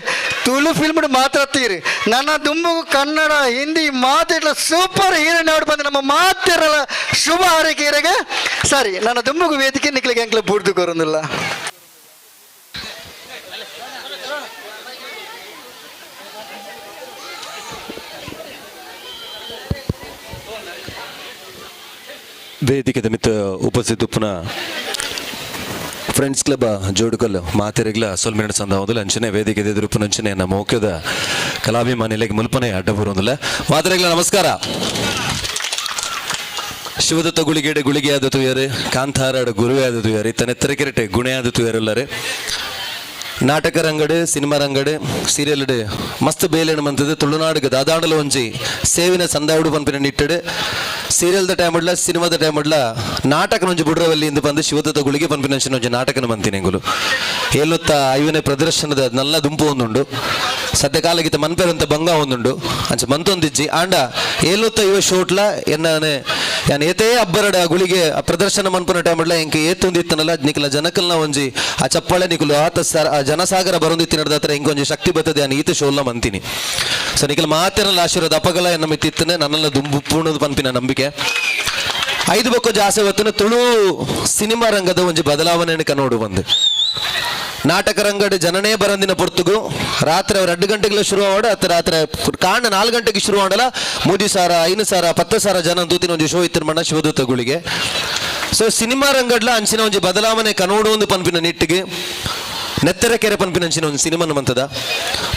ತುಳು ಫಿಲ್ಮ್ ಮಾತ್ರ ತೀರಿ. ನನ್ನ ದುಂಬು ಕನ್ನಡ ಹಿಂದಿ ಮಾತಿಡ್ಲ ಸೂಪರ್ ಹೀರೋಯಿನ್ ಅವ್ರು ಬಂದು ನಮ್ಮ ಮಾತಿರಲ್ಲ ಶುಭ ಹಾರೈಕೆ ಇರಗ. ಸರಿ, ನನ್ನ ದುಂಬುಗು ವೇದಿಕೆ ನಿಕ್ಲಿಗೆ ಅಂಕ್ಲ ಬೂರ್ದು ಕೊರೊಂದಿಲ್ಲ. ವೇದಿಕೆದ ಮಿತ್ತ ಉಪಸ್ಥಿತ ಉಪ್ಪುನ ಫ್ರೆಂಡ್ಸ್ ಕ್ಲಬ್ ಜೋಡುಕಲ್ ಮಾತೆರೆಗ್ಲ ಸೊಲ್ಮೆರಡು ಸಂದ ಅಂಚನೆ ವೇದಿಕೆ ಎದುರುಪ್ಪುನ ಅಂಚನೆ ನಮ್ಮ ಮೌಕ್ಯದ ಕಲಾಭಿಮಾನಿಲೆಗ್ ಮುಲ್ಪನೆ ಅಡ್ಡ ಬರುವುದಿಲ್ಲ. ಮಾತೆರೆಗ್ಲ ನಮಸ್ಕಾರ. ಶಿವದತ್ತ ಗುಳಿಗೇಡೆ ಗುಳಿಗೆ ಆದ ತುಯರೆ, ಕಾಂತಾರಾಡ ಗುರುವೆ ಆದ ತುಯರೆ, ಇತ್ತನೆತ್ತರ ಕೆರೆಟೆ ಗುಣೆ ಆದ ತುಯರೆಲ್ಲರೆ. ನಾಟಕ ರಂಗಡೆ, ಸಿನಿಮಾ ರಂಗಡೆ, ಸೀರಿಯಲ್ ಮಸ್ತ್ ಬೇಲೆಣ ಮಂತದ ತುಳುನಾಡಿಗೆ ದಾದಾಂಡಲ ಒಂಜಿ ಸೇವಿನ ಸಂದಾವುಡು ಪನ್ಪಿನ ನಿಟ್ಟಡೆ ಸೀರಿಯಲ್ದ ಟೈಮ್ ಇಡ್ಲ ಸಿನಿಮಾದ ಟೈಮ್ ಇಡ್ಲ ನಾಟಕನ ಒಂಜಿ ಬುಡ್ರವಲ್ಲಿ ಇಂದು ಬಂದು ಶಿವದತ್ತ ಗುಳಿಗೆ ಪನ್ಪಿನ ಒಂಜಿ ನಾಟಕನ ಮಂತಿನಿ ಎಂಗುಲು ಏಲೊತ್ತ ಐವನೇ ಪ್ರದರ್ಶನದ ನಲ್ಲ ದುಂಪು ಒಂದುಂಡು. ಸದ್ಯ ಕಾಲಗಿತ ಮನ್ಪೆರಂತ ಬಂಗ ಒಂದುಂಡು ಅಂಚ ಮಂತೊಂದಿಜ್ಜಿ. ಆಂಡ ಏಲುತ್ತ ಇವ ಶೋಟ್ಲ ಎನ್ನಾನೆ ಯಾನ್ ಏತೇ ಅಬ್ಬರಡ ಗುಳಿಗೆ ಆ ಪ್ರದರ್ಶನ ಮನ್ಪುನ ಟೈಮ್ ಎಂಕ್ ಏತೊಂದಿತ್ತನಲ್ಲ ನಿಕಲ ಜನಕಲ್ನ ಒಂಜಿ ಆ ಚಪ್ಪಾಳೆ ನಿಕುಲು ಆತ ಆ ಜನಸಾಗರ ಬರೊಂದಿತ್ತಿನದ ಹತ್ರ ಎಂಕ್ ಒಂಜಿ ಶಕ್ತಿ ಬರ್ತದೆ ಯಾನ್ ಈತ ಶೋಲ್ಲ ಮಂತೀನಿ. ಸೊ ನಿಕಲ ಮಾತೆರಲ್ಲ ಆಶೀರ್ವಾದ ಅಪಗಲ ಎನ್ನ ಮಿತ್ತಿತ್ತನೆ ನನ್ನೆಲ್ಲ ದುಂಬು ಪೂರ್ಣದ ಪನ್ಪಿನ ನಂಬಿಕೆ. ಐದು ಬೊಕ್ಕ ಆಸೆ ಹೊತ್ತನ ತುಳು ಸಿನಿಮಾ ರಂಗದ ಒಂಜಿ ಬದಲಾವಣೆಯನ್ನು ಕನ್ನೋಡು ಬಂದು ನಾಟಕ ರಂಗಡ್ ಜನನೇ ಬರಂದಿನ ಪೊರ್ತುಗು ರಾತ್ರಿ ಅವ್ರು 2 ಗಂಟೆಗೆ ಶುರು ಆವಡ ಅತ್ತ ರಾತ್ರಿ ಕಾಂಡ 4 ಗಂಟೆಗೆ ಶುರು ಮಾಡಲ್ಲ 3 ಸಾವಿರ 5 ಸಾವಿರ 10 ಸಾವಿರ ಜನ ತೂತಿನ ಒಂಜಿ ಶೋ ಇತ್ತಿನ ಮಣ್ಣ ಶಿವದೂತ ಗುಳಿಗೆ. ಸೊ ಸಿನಿಮಾ ರಂಗಡ್ಲ ಅಂಚಿನ ಒಂಜಿ ಬದಲಾವಣೆ ಕನೋಡು ಒಂದು ಪನ್ಪಿನ ನಿಟ್ಟಿಗೆ ನೆತ್ತರ ಕೆರೆ ಪನ್ಪಿನ ಅಂಚಿನ ಒಂದು ಸಿನಿಮಾ ಮಂತದ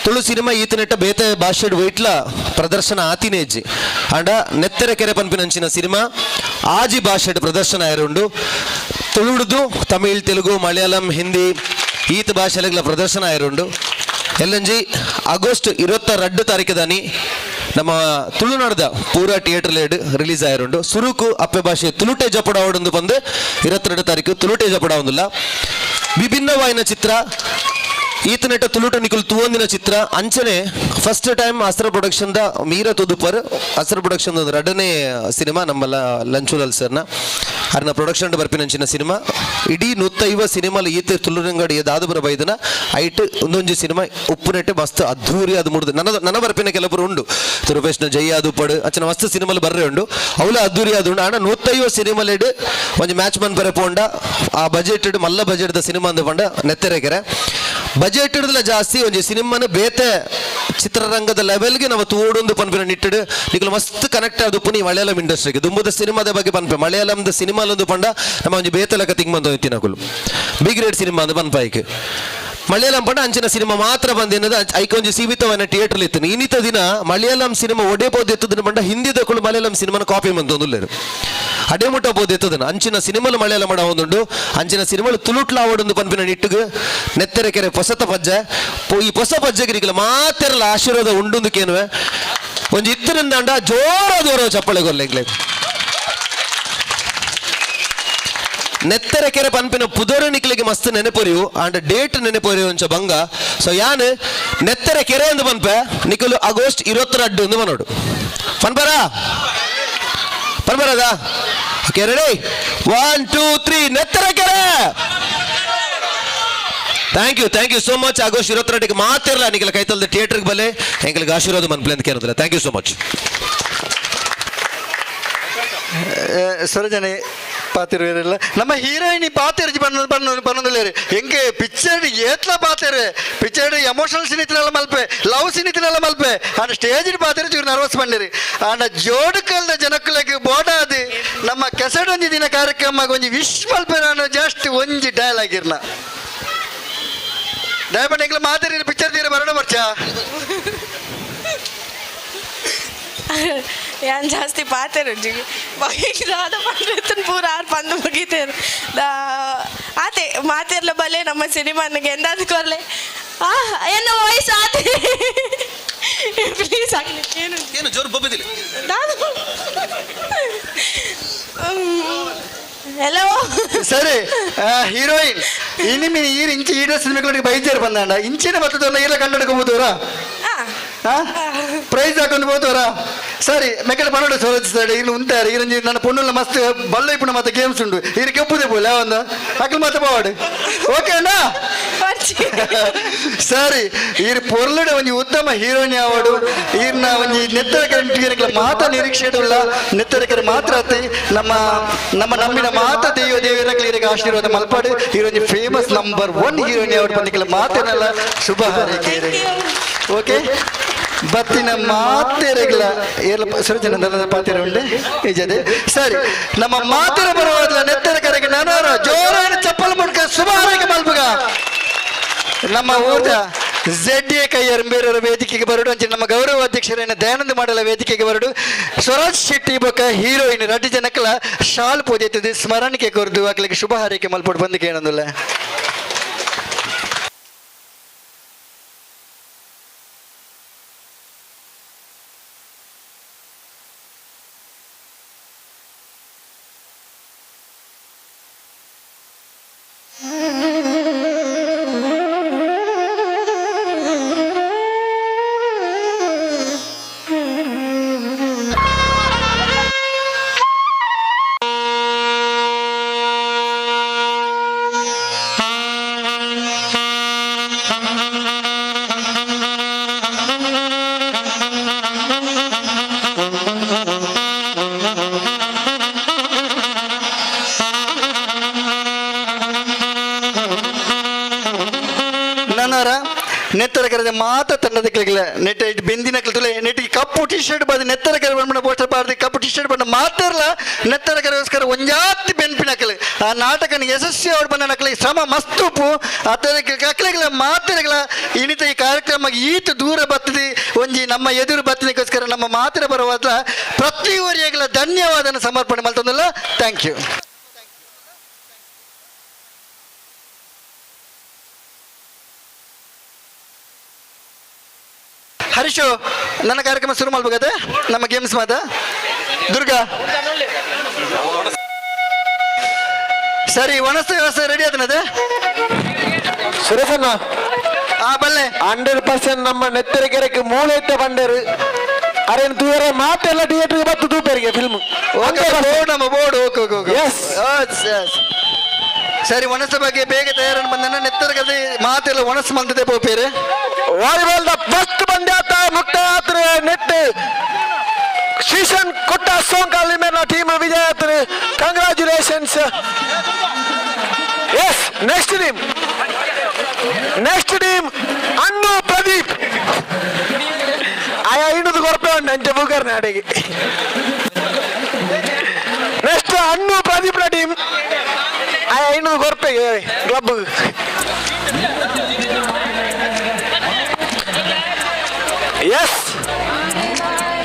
ತುಳು ಸಿನಿಮಾ ಈತನೆಟ್ಟ ಬೇತೆ ಭಾಷೆಡ್ ವೈಟ್ಲ ಪ್ರದರ್ಶನ ಆತಿನೇ ಹೆಜ್ಜಿ. ಅಂಡ ನೆತ್ತರ ಕೆರೆ ಪನ್ಪಿನ ಅಂಚಿನ ಸಿನಿಮಾ ಆಜಿ ಭಾಷೆಡ್ ಪ್ರದರ್ಶನ ಆಯರುಂಡು. ತುಳುಡ್ದು ತಮಿಳ್, ತೆಲುಗು, ಮಲಯಾಳಂ, ಹಿಂದಿ ಈತ ಭಾಷೆಗಳ ಪ್ರದರ್ಶನ ಆಯರುಂಡು. ಎಲ್ಲಂಜಿ ಆಗಸ್ಟ್ 22 ತಾರೀಕು ನಮ್ಮ ತುಳುನಾಡದ ಪೂರಾ ಥಿಯೇಟರ್ ಲೇಡ್ ರಿಲೀಸ್ ಆಯರುಂಡು. ಸುರುಕು ಅಪ್ಪೆ ಭಾಷೆ ತುಳುಟೆ ಜಪಡ ಅವಡೊಂದು ಬಂದು 22 ತಾರೀಕು ತುಳುಟೆ ಜಪಡ ಒಂದಿಲ್ಲ. ವಿಭಿನ್ನವಾಯಿನ ಚಿತ್ರ ಈತನೆಟ್ಟ ತುಳುಟ ನಿಕುಲು ತೂವೊಂದಿನ ಚಿತ್ರ. ಅಂಚನೆ ಫಸ್ಟ್ ಟೈಮ್ ಅಸ್ತ್ರ ಪ್ರೊಡಕ್ಷನ್ the Meera ತುದುಪರ್ ಅಸ್ತ್ರ ಪ್ರೊಡಕ್ಷನ್ ಒಂದು ಎರಡನೇ ಸಿನಿಮಾ ನಮ್ಮಲ್ಲ ಲಂಚುಲಾಲ್ ಸರ್ನ ಅರ್ನ ಪ್ರೊಡಕ್ಷನ್ ಬರ್ಪಿನಂಚಿನ ಸಿನಿಮಾ. ಇಡೀ 150 ಸಿನಿಮಾಲ ಈತ ತುಳುರಂಗಡಿ ದಾದುಬರ ಬೈದನ ಐಟ್ ಒಂದೊಂಜಿ ಸಿನಿಮಾ ಉಪ್ಪುನೆಟ್ಟೆ ಮಸ್ತ್ ಅದ್ಧೂರಿ ಅದು ಮುಡ್ದು ನನ್ನ ನನ್ನ ಬರ್ಪಿನ ಕೆಲವರು ಉಂಡು. ರೂಪೇಶ್ನ ಜೈ ಅದು ಪಡು ಅಂಚಿನ ಮಸ್ತ್ ಸಿನಿಮಾಲು ಬರ್ರೆ ಉಂಡು ಅವಲ ಅದ್ಧೂರಿ ಅದು ಉಂಡು. ಆಂಡ 150 ಸಿನಿಮಾಲೆಡ್ ಒಂಜಿ ಮ್ಯಾಚ್ ಮನ್ ಬರೆ ಪೋಂಡ ಆ ಬಜೆಟ್ ಮಲ್ಲ ಬಜೆಟ್ ದ ಸಿನಿಮಾ ಅಂದು ಪಂಡ ನೆತ್ತೆರೆಕೆರೆ ಬಜೆಟ್ ಹಿಡಿದಲ ಜಾಸ್ತಿ ಒಂಜಿ ಸಿನಿಮಾನ ಬೇತೆ ಚಿತ್ರರಂಗದ ಲೆವೆಲ್ಗೆ ನಾವು ತೋಡೊಂದು ಪನ್ಪಿನ ನಿಟ್ಟಿಡು ನಿಕುಲು ಮಸ್ತ್ ಕನೆಕ್ಟ್ ಆದ ಪುನಿ ಮಲಯಾಳಂ ಇಂಡಸ್ಟ್ರಿಗೆ ದುಂಬುದ ಸಿನಿಮಾದ ಬಗ್ಗೆ ಪನ್ಪೆ ಮಲಯಾಳಂದ ಸಿನಿಮಾಲೊಂದು ಪಂಡ ನಮ್ಮ ಒಂಜಿ ಬೇತೆ ಲೆಕ್ಕ ತಿಂಗ್ ಬಂದು ತಿನಕುಲು ಬಿಗ್ ರೇಟ್ ಸಿನಿಮಾ ಅಂದು ಪನ್ಪಾಯ್ಕೆ ಮಲಯಾಳಂ ಪಂಡ ಅಂಚಿನ ಸಿನಿಮಾ ಮಾತ್ರ ಬಂದಿನದ ಐಕೊಂಜಿ ಒಂಜಿ ಸೀಮಿತವನ್ನ ಥಿಯೇಟರ್ ಇತ್ತು. ಇನ್ನಿತ ದಿನ ಮಲಯಾಳಂ ಸಿನಿಮಾ ಒಡೆ ಪೋದು ಎತ್ತದನ ಪಂಡ ಹಿಂದಿದ ಕುಳು ಮಲಯಾಳಂ ಸಿನಿಮಾನ ಕಾಪಿ ಮಂತೊಂದುಲ್ಲೇರು ಅಡೆ ಮುಟ್ಟ ಬೋದು ಎತ್ತದನ ಅಂಚಿನ ಸಿನಿಮಾಲು ಮಲಯಾಳಂ ಮಾಡ ಒಂದುಂಡು ಅಂಚಿನ ಸಿನಿಮಾಲು ತುಳುಟ್ಲ ಆವಡೊಂದು ಪನ್ಪಿನ ನಿಟ್ಟುಗು ನೆತ್ತೆರೆ ಕೆರೆ ಪೊಸತ ಪಜ್ಜೆ ಈ ಪೊಸ ಪಜ್ಜೆಗೆ ಮಾತೆರಲ ಆಶೀರ್ವಾದ ಉಂಡುಂದು ಕೇನುವೆ ಒಂಜಿ ಇತ್ತರಿಂದಾಂಡ ಜೋರ ಜೋರ ಚಪ್ಪಳೆ ಕೊರ್ಲೆಗ್ಲೆ ನೆತ್ತೆರೆ ಕೆರೆ ಪನ್ಪಿನ ಪುದರು ನಿಕ್ಲಿಗೆ ಮಸ್ತ್ ನೆನಪೊರಿಯು ಆಂಡ ಡೇಟ್ ನೆನಪೊರಿಯು ಅಂಚ ಬಂಗ. ಸೊ ಯಾನ್ ನೆತ್ತೆರೆ ಕೆರೆ ಅಂದು ಪನ್ಪೆ ನಿಕಲು ಆಗಸ್ಟ್ 22 ಅಂದು ಮನೋಡು ಪನ್ಪರ ಪನ್ಪರದ ಓಕೆ ರೆಡಿ 1 2 3 ನೆತ್ತೆರೆ ಕೆರೆ. Thank you, thank you so much. August 22 ಮಾತಿರಲ್ಲ ನಿಖಿಲ ಕೈತಲ್ದ ಥಿಯೇಟರ್ಗೆ ಬಲೆ ಎಂಕಲ್ಗೆ ಆಶೀರ್ವಾದ ಮನ್ಪ್ಲೆ ಅಂತ ಕೇಳಿದ್ರೆ. Thank you so much. ಸರೋಜನೆ ಪಾತಿರುವರೆಲ್ಲ ನಮ್ಮ ಹೀರೋಯಿನ್ ಪಾತಿರ್ಜಿ ಬಣ್ಣ ಬಣ್ಣ ಬಣ್ಣದಲ್ಲೇರಿ ಹೆಂಗೆ ಪಿಕ್ಚರ್ ಏತ್ಲ ಪಾತಿರ್ ಪಿಕ್ಚರ್ ಎಮೋಷನಲ್ ಸೀನ್ ಇತ್ತಿನಲ್ಲ ಮಲ್ಪೆ ಲವ್ ಸೀನ್ ಇತ್ತಿನಲ್ಲ ಮಲ್ಪೆ ಆಂಡ ಸ್ಟೇಜ್ ಪಾತಿರ್ ಚೂರು ನರ್ವಸ್ ಬಂದಿರಿ ಆಂಡ ಜೋಡುಕಲ್ದ ಜನಕ್ಕಲೆಗ್ ಬೋಡಾದಿ ನಮ್ಮ ಕೆಸಡೊಂಜಿ ದಿನ ಕಾರ್ಯಕ್ರಮ ಒಂಜಿ ವಿಶ್ ಮಲ್ಪೆ ನಾನು ಜಸ್ಟ್ ಒಂಜಿ ಡೈಲಾಗ್ ಇರ್ನ ದಯಪಟ್ಟು ಎಂಗ್ಲ ಮಾತಾಡಿ ಪಿಕ್ಚರ್ ತೀರ ಬರೋಣ ಬರ್ಚಾ ಯಾನ್ ಜಾಸ್ತಿ ಪಾತೆರುಜ್ಜಿ ದಾದ ಪಂಡ್ರೆತ್ತನ್ ಪೂರ ಆರ್ ಪಂದು ಮುಗಿತೇರು ಆತೆ ಮಾತೆರ್ಲ ಬಲೆ ನಮ್ಮ ಸಿನಿಮಾನಿಗೆ ಎಂದಾದ ಕೊರ್ಲೆ ಆ ಎನ್ನ ವಾಯ್ಸ್ ಆತೆ ಪ್ಲೀಸ್ ಆಗಲಿ ಏನು ಏನು ಜೋರು ಬೊಬ್ಬಿದಿಲ್ಲ ದಾದ ಹಲೋ ಸರಿ ಹೀರೋಯಿನ್ ಇನಿ ಮೀನ್ ಈರ್ ಇಂಚಿ ಈಡ ಸಿನಿಮಾಗಳಿಗೆ ಬೈಜಾರು ಬಂದಾಂಡ ಇಂಚಿನ ಬರ್ತದಲ್ಲ ಈರ ಕನ್ನಡಕ ಪ್ರೈಸ್ ಹಾಕೊಂಡು ಹೋದವರಾ ಸರಿ ಮೆಕ್ಕಡೆ ಪನ್ನಡ ಸೋರಜ್ ಸರ್ ಇಲ್ಲಿ ಉಂಟಾರೆ ಇರಂಜಿ ನನ್ನ ಪೊಣ್ಣುಲ ಮಸ್ತ್ ಬಲ್ಲ ಇಪ್ಪುನ ಮತ್ತೆ ಗೇಮ್ಸ್ ಉಂಡು ಇರು ಕೆಪ್ಪುದೆ ಪೋಲೆ ಒಂದು ಅಕ್ಲು ಮತ್ತೆ ಪೋವಾಡು ಓಕೆ ಅಣ್ಣ ಸರಿ ಈರ್ ಪೊರ್ಲುಡೆ ಒಂಜಿ ಉತ್ತಮ ಹೀರೋಯಿನ್ ಆವಡು ಈರ್ನ ಒಂಜಿ ನೆತ್ತರ ಕರೆ ಮಾತ್ರ ನಿರೀಕ್ಷೆ ಉಲ್ಲ ನೆತ್ತರ ಕರೆ ಮಾತ್ರ ಅತ್ತೆ ನಮ್ಮ ನಮ್ಮ ನಂಬಿನ ಮಾತ ದೇವ ದೇವರ ಈರಿಗೆ ಆಶೀರ್ವಾದ ಮಲ್ಪಾಡು ಈರೊಂಜಿ ಫೇಮಸ್ ನಂಬರ್ 1 ಹೀರೋಯಿನ್ ಆವಡು ಬಂದಿಕ್ಕಲ ಮಾತೇನಲ್ಲ ಶುಭ ಹಾರೈಕೆ ಓಕೆ ಬತ್ತಿನ ಮಾತೆರೆಗ್ಲ ಏರ್ಲ ಸುರಜನ ಪಾತೆರ ಉಂಡೆ ನಿಜದೆ ಸರಿ ನಮ್ಮ ಮಾತೆರ ಬರುವುದಿಲ್ಲ ನೆತ್ತರ ಕರೆಗೆ ನಾನು ಜೋರಾಗಿ ಚಪ್ಪಲ್ ಮುಡ್ಕ ಶುಭ ಹಾರೈಕೆ ಮಲ್ಪುಗ ನಮ್ಮ ಊರ್ದ ಜೆಡ್ ಎ ಕೈಯರ್ ಬೇರೆಯವರ ವೇದಿಕೆಗೆ ಬರಡು ಅಂಚೆ ನಮ್ಮ ಗೌರವ ಅಧ್ಯಕ್ಷರನ್ನ ದಯಾನಂದ ಮಾಡಲ ವೇದಿಕೆಗೆ ಬರಡು ಸ್ವರಾಜ್ ಶೆಟ್ಟಿ ಬೊಕ್ಕ ಹೀರೋಯಿನ್ ರಡ್ಡು ಜನಕ್ಕಲ ಶಾಲ್ ಪೂಜೆ ಸ್ಮರಣಿಕೆ ಕೊರ್ದು ಅಕ್ಲಿಗೆ ಶುಭ ಹಾರೈಕೆ ಮಲ್ಪೊಡು ಬಂದು ಕೇಳಂದುಲ್ಲ. ಕರೆದ ಮಾತ ತಂಡದಕ್ಲಿಲ್ಲ ನೆಟ್ it ಬೆಂದಿನಕ್ಲು ತುಲೆ ನೆಟ್ ಕಪ್ಪು ಟಿ ಶರ್ಟ್ ಬಾದ ನೆತ್ತರ ಕರೆ ಬಂದ ಪೋಸ್ಟರ್ ಪಾಡ್ದು ಕಪ್ಪು ಟಿ ಶರ್ಟ್ ಬಂದ ಮಾತಿರ್ಲ ನೆತ್ತರ ಕರೆಗೋಸ್ಕರ ಒಂಜಾತಿ ಬೆನ್ಪಿನಕ್ಲು ಆ ನಾಟಕನ ಯಶಸ್ವಿ ಅವ್ರು ಬಂದ ನಕ್ಲಿ ಶ್ರಮ ಮಸ್ತುಪು ಅತ್ತದಕ್ಕೆ ಅಕ್ಲೆಗಳ ಮಾತಿರಗಳ ಇನಿತ ಈ ಕಾರ್ಯಕ್ರಮ ಈತ ದೂರ ಬರ್ತದೆ ಒಂಜಿ ನಮ್ಮ ಎದುರು ಬರ್ತದಕ್ಕೋಸ್ಕರ ನಮ್ಮ ಮಾತಿನ ಬರುವಾಗ ಪ್ರತಿಯೊರಿಯಗಳ ಧನ್ಯವಾದನ ಸಮರ್ಪಣೆ ಮಾಡ್ತಂದಲ್ಲ. Thank you. Harish, ನನ್ನ ಕಾರ್ಯಕ್ರಮ ಶುರು ಮಾಡ್ಬೇಕಾದ್ರೆ ನಮ್ಮ ಗೇಮ್ಸ್ ಮಾತ ದುರ್ಗಾ ಸರಿ ಒಣಸ್ತು ವ್ಯವಸ್ಥೆ ರೆಡಿ ಆತನದೆ ಸುರೇಶಣ್ಣ ಆ ಬಲ್ಲೆ 100% ನಮ್ಮ ನೆತ್ತರಿಕೆರೆಗೆ ಮೂಲ ಇತ್ತ ಬಂಡೇರು ಅರೇನು ತೂಯರ ಮಾತೆಲ್ಲ ಥಿಯೇಟರ್ಗೆ ಬತ್ತು ತೂಪೇರಿಗೆ ಫಿಲ್ಮ್. ಓಕೆ, ಬೋರ್ಡ್ ನಮ್ಮ board. Okay okay okay. Yes. Yes. ಸರಿ, ಒಣಸ ಬಗ್ಗೆ ಬೇಗ ತಯಾರನ್ನು ಬಂದನ ನೆತ್ತರ ಕತೆ ಮಾತೆಲ್ಲ ಒಣಸು ಮಂತದೆ ಪೋಪೇರು. ವಾಲಿಬಾಲ್ the first ಪಂದ್ಯಾತ ಮುಕ್ತಾಯ ನೆಟ್ ಸೀಸನ್ ಕೊಟ್ಟ ಸೋಂಕಾಲಿ ಮೇಲಿನ ಟೀಮ್ ವಿಜಯ ಆತ್ರಿ. Congratulations. Yes, next team, next team Annu Pradeep. ಆಯಾ ಇನ್ನೊಂದು ಕೊರಪೆ ಉಂಟು ಅಂಚೆ ಬೂಕರ್ನ ಅಡಿಗೆ. ನೆಕ್ಸ್ಟ್ ಅನ್ನು ಪ್ರದೀಪ್ ಟೀಮ್. ಆಯಾ ಇನ್ನೊಂದು ಕೊರಪೆ ಕ್ಲಬ್. ಎಸ್,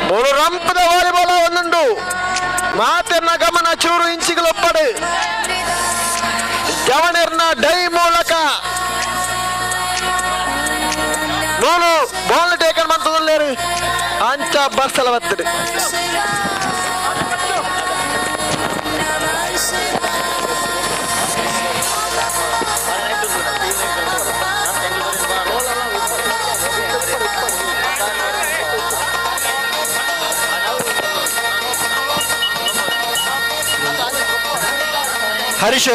ಮೂರು ರಂಪದ ವಾಲಿಬಾಲ್ ಒಂದುಂಡು. ಮಾತೆರ್ನ ಗಮನ ಚೂರು ಇಂಚಿಗಳೊಪ್ಪಡು ಜವಣೆರ್ನ ಡೈ ಮೂಲಕ ನೂಲು ಬಾಲ್ ಟೇಕನ್ ಮಂತದಲ್ಲೇರು ಅಂಚ ಬರ್ಸಲ ಬರ್ತದೆ. ಹರೀಶ್,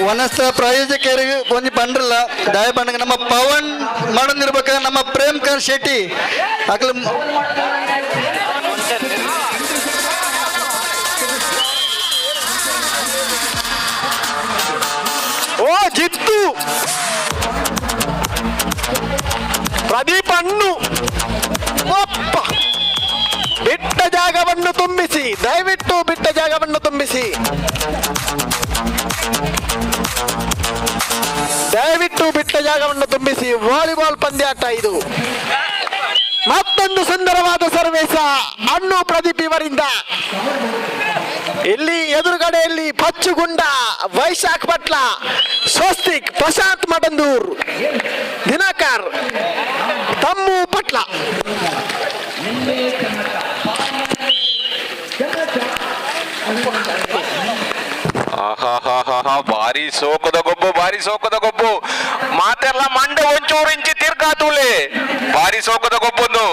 ವನಸ್ಥ ಪ್ರಾಯೋಜಕರಿಗೆ ಒಂಜಿ ಪಂಡ್ರಲ್ಲ ದಯ ಪಂಡಗ ನಮ್ಮ ಪವನ್ ಮಾಡೊಂದಿರ್ಬೇಕ ನಮ್ಮ ಪ್ರೇಮ್ ಕಾನ್ ಶೆಟ್ಟಿ ಅಕ್ಲು. ಓ ಜಿತ್ತು ಪ್ರದೀಪ್ ಅಣ್ಣು ಒಪ್ಪ ಬಿಟ್ಟ ಜಾಗವನ್ನು ತುಂಬಿಸಿ, ದಯವಿಟ್ಟು ಬಿಟ್ಟ ಜಾಗವನ್ನು ತುಂಬಿಸಿ, ದಯವಿಟ್ಟು ಬಿಟ್ಟ ಜಾಗವನ್ನು ತುಂಬಿಸಿ. ವಾಲಿಬಾಲ್ ಪಂದ್ಯಾಟ ಇದು. ಮತ್ತೊಂದು ಸುಂದರವಾದ ಸರ್ವೇಸ ಅಣ್ಣು ಪ್ರದೀಪ್ ಇವರಿಂದ. ಇಲ್ಲಿ ಎದುರುಗಡೆಯಲ್ಲಿ ಪಚ್ಚುಗುಂಡ ವೈಶಾಖ್ ಪಟ್ಲ, ಸ್ವಸ್ತಿಕ್, ಪ್ರಶಾಂತ್ ಮಡಂದೂರ್, ದಿನಕರ್, ತಮ್ಮು ಪಟ್ಲ. ಆಹಾಹಾಹಾಹಾ, ಭಾರಿ ಸೋಕದ ಗೊಬ್ಬು, ಭಾರಿ ಸೋಕದ ಗೊಬ್ಬು. ಮಾತೆಲ್ಲ ಮಂಡೆ ಒಂಚೂರು ಇಂಚಿ ತಿರ್ಗಾತುಲೆ. ಭಾರಿ ಸೋಕದ ಗೊಬ್ಬೊಂದು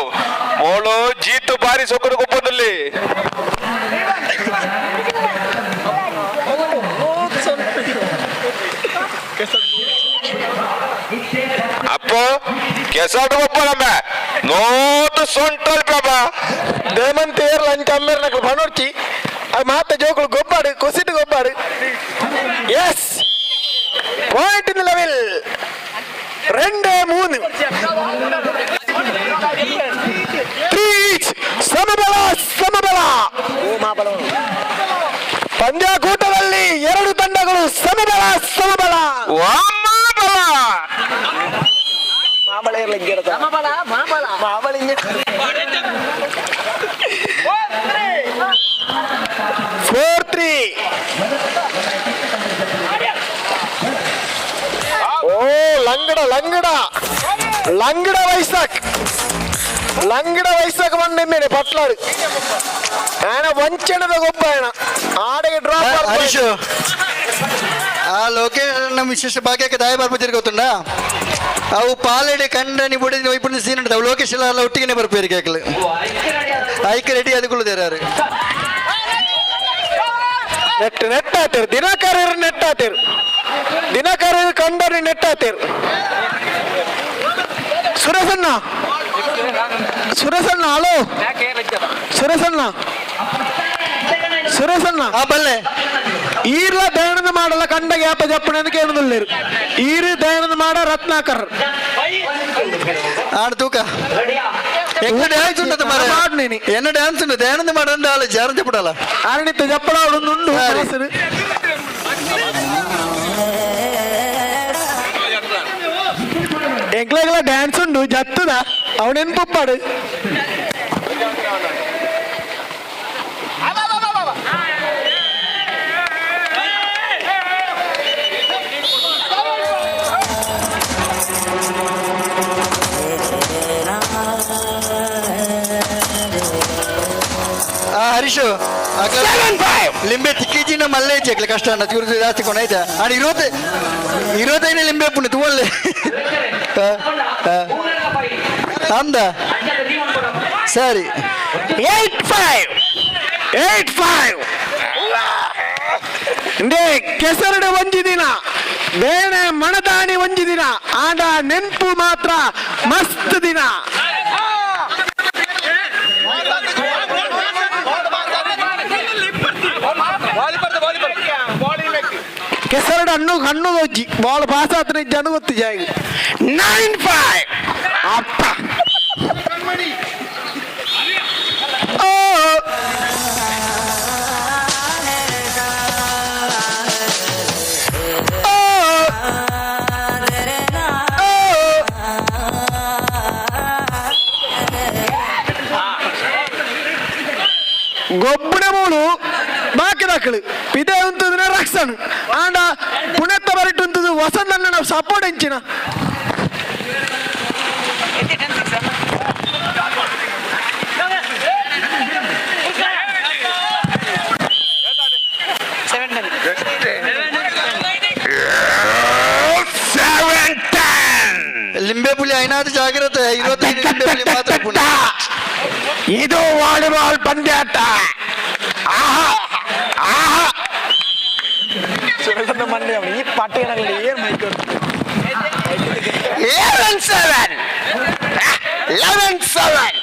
ಮೋಳು ಜೀತು, ಭಾರಿ ಸೋಕದ ಗೊಬ್ಬೊಂದಲ್ಲಿ. ಅಪ್ಪ ಕೆಸಡು ಗೊಬ್ಬಳಮ್ಮ ನೋತು ಸೊಂಟಲ್ಪ ದೇಮಂತ ಏರ್ಲ ಅಂಚ ಅಮ್ಮೇರ್ ನಕಲು ಪಣೋರ್ಚಿ ಅದು ಮಾತ ಜೋಕುಲು ಗೊಬ್ಬಾಡು ಕೊಸಿಟ್ಟು ಗೊಬ್ಬಾಡು. ಎಸ್, ಪಾಯಿಂಟ್ ಲೆವೆಲ್ 2-3 3 ಸಮಬಲ ಸಮಬಲ. ಪಂದ್ಯಾಕೂಟದಲ್ಲಿ ಎರಡು ತಂಡಗಳು ಸಮಬಲ ಸಮಬಲ. 4-3. ಓ ಲಂಗಡ ಲಂಗಡ ಲಂಗಡ ವೈಸಾಕ್, ಲಂಗಡ ವೈಸಾಕ್ ಬಂದ ಪಟ್ಲಾಡು ఆయన ವಂಚನದ ಗೊಬ್ಬ ఆయన ಆಡೆಗೆ ಡ್ರಾಪ್. ಹರೀಶ್, ಆ ಲೋಕೇಶ್ ವಿಶೇಷ ಭಾಗ್ಯಕ್ಕೆ ದಾಯ ಬರ್ಪತಿರ್ ಗೊತ್ತುಂಡ. ಅವು ಪಾಲೆಡೆ ಕಂಡನಿ ಬುಡಿದ ಒಯ್ಪುನ ಸೀನ್ ಉಂಟು. ಅವು ಲೋಕೇಶ್ ಎಲ್ಲ ಒಟ್ಟಿಗೆ ಬರ್ಪೇರಿಗೆ ಹಾಕಲು ಐಕ್ ರೆಡಿ ಅದಕ್ಕುಳ್ಳುದಾರು. ನೆಟ್ ನೆಟ್ ಆತೇರು ದಿನಕರ್ ನೆಟ್ ಆತೇರು ದಿನಕರ್ ಕಂಡರಿ ನೆಟ್ ಆತೇರು. ಸುರೇಶಣ್ಣ, ಸುರೇಶಣ್ಣ, ಹಲೋ ಸುರೇಶಣ್ಣ, ಸುರೇಶಣ್ಣ. ಬಲ್ಲೆ. ಈರ್ಲ ದಯಾನಂದ ಮಾಡಲ್ಲ ಕಂಡ ಗ್ಯಾಪ ಜಪ್ಪಣೆ ಕೇಳದಿಲ್ಲೇರು. ಈರು ದಯಾನಂದ ಮಾಡ ರತ್ನಾಕರ್. ಆಡ ತೂಕ ಎನ್ನ ಡ್ಯಾನ್ಸ್ ಉಂಟು ಮಾರ್ರೆ. ಎನ್ನ ಡ್ಯಾನ್ಸ್ ಉಂಟು ದಯಾನಂದ ಮಾಡಂಡ ಆಲ ಜಾರ ಜಪಡಲ್ಲ. ಆರಣಿತ್ತ ಜಪ್ಪಡ ಉಂಡು. ಎಂಕ್ಲೆಗ್ಲ ಡ್ಯಾನ್ಸ್ ಉಂಡು ಜತ್ತದ ಅವನೆನ್ ಪುಪ್ಪಾಡು. ಆ ಹರೀಶು, ಲಿಂಬೆ ತಿಕ್ಕಿಜಿನ ಮಲ್ಲೆ ಅಕ್ಲೆ ಕಷ್ಟ ಅಣ್ಣ, ಚೂರು ಜಾಸ್ತಿ ಕೊಣ ಆಯ್ತಾ? ಅಣ್ಣ, 25 ಲಿಂಬೆ ಪುಣ್ಯ ತೂವಲ್ಲೆ ಅಂದ. ಸರಿ. 8-5 8-5. ಇಂದೇ ಕೆಸರಡೆ ಒಂಜಿ ದಿನ, ಬೇಣೆ ಮಣದಾಣಿ ಒಂಜಿ ದಿನ, ಆಂಡ ನೆನ್ಪು ಮಾತ್ರ ಮಸ್ತ್ ದಿನ. ಕೆಸರಡೆ ಹಣ್ಣು ಹಣ್ಣು ಹೋಜಿ ಬಾಲ್ ಪಾಸ್ ಆತನ ಇಜ್ಜಾನು ಗೊತ್ತು ಜಾಗ. 9-5 ಅಪ್ಪ. ಓ ಓ ಓ. ಗೊಬ್ಬನ ಮೂಳು ಬಾಕಿ ದಾಖಲು ಪಿದೆ ಉಂತುದಿನ ರಕ್ಷಣ್ ಆಂಡ ಪುಣೆತ್ತ ಬರಿಟುಂತುದು ವಸಂತಣ್ಣ ನಾವು ಸಪೋರ್ಟ್ ಎಂಚಿನ. ಲಿಂಬೆ ಪುಲಿ ಐನಾದ ಜಾಗ್ರತೆ, 25 ಲಿಂಬೆ ಪುಲಿ ಮಾತ್ರ ಪುಣ್ಯ. ಇದು ವಾಲಿಬಾಲ್ ಪಂದ್ಯಾಟ. ಆಹಾ ಆಹಾ. ಈ ಪಾಠ ಏನ್ ಮೈಕ್. 11-7 11-7.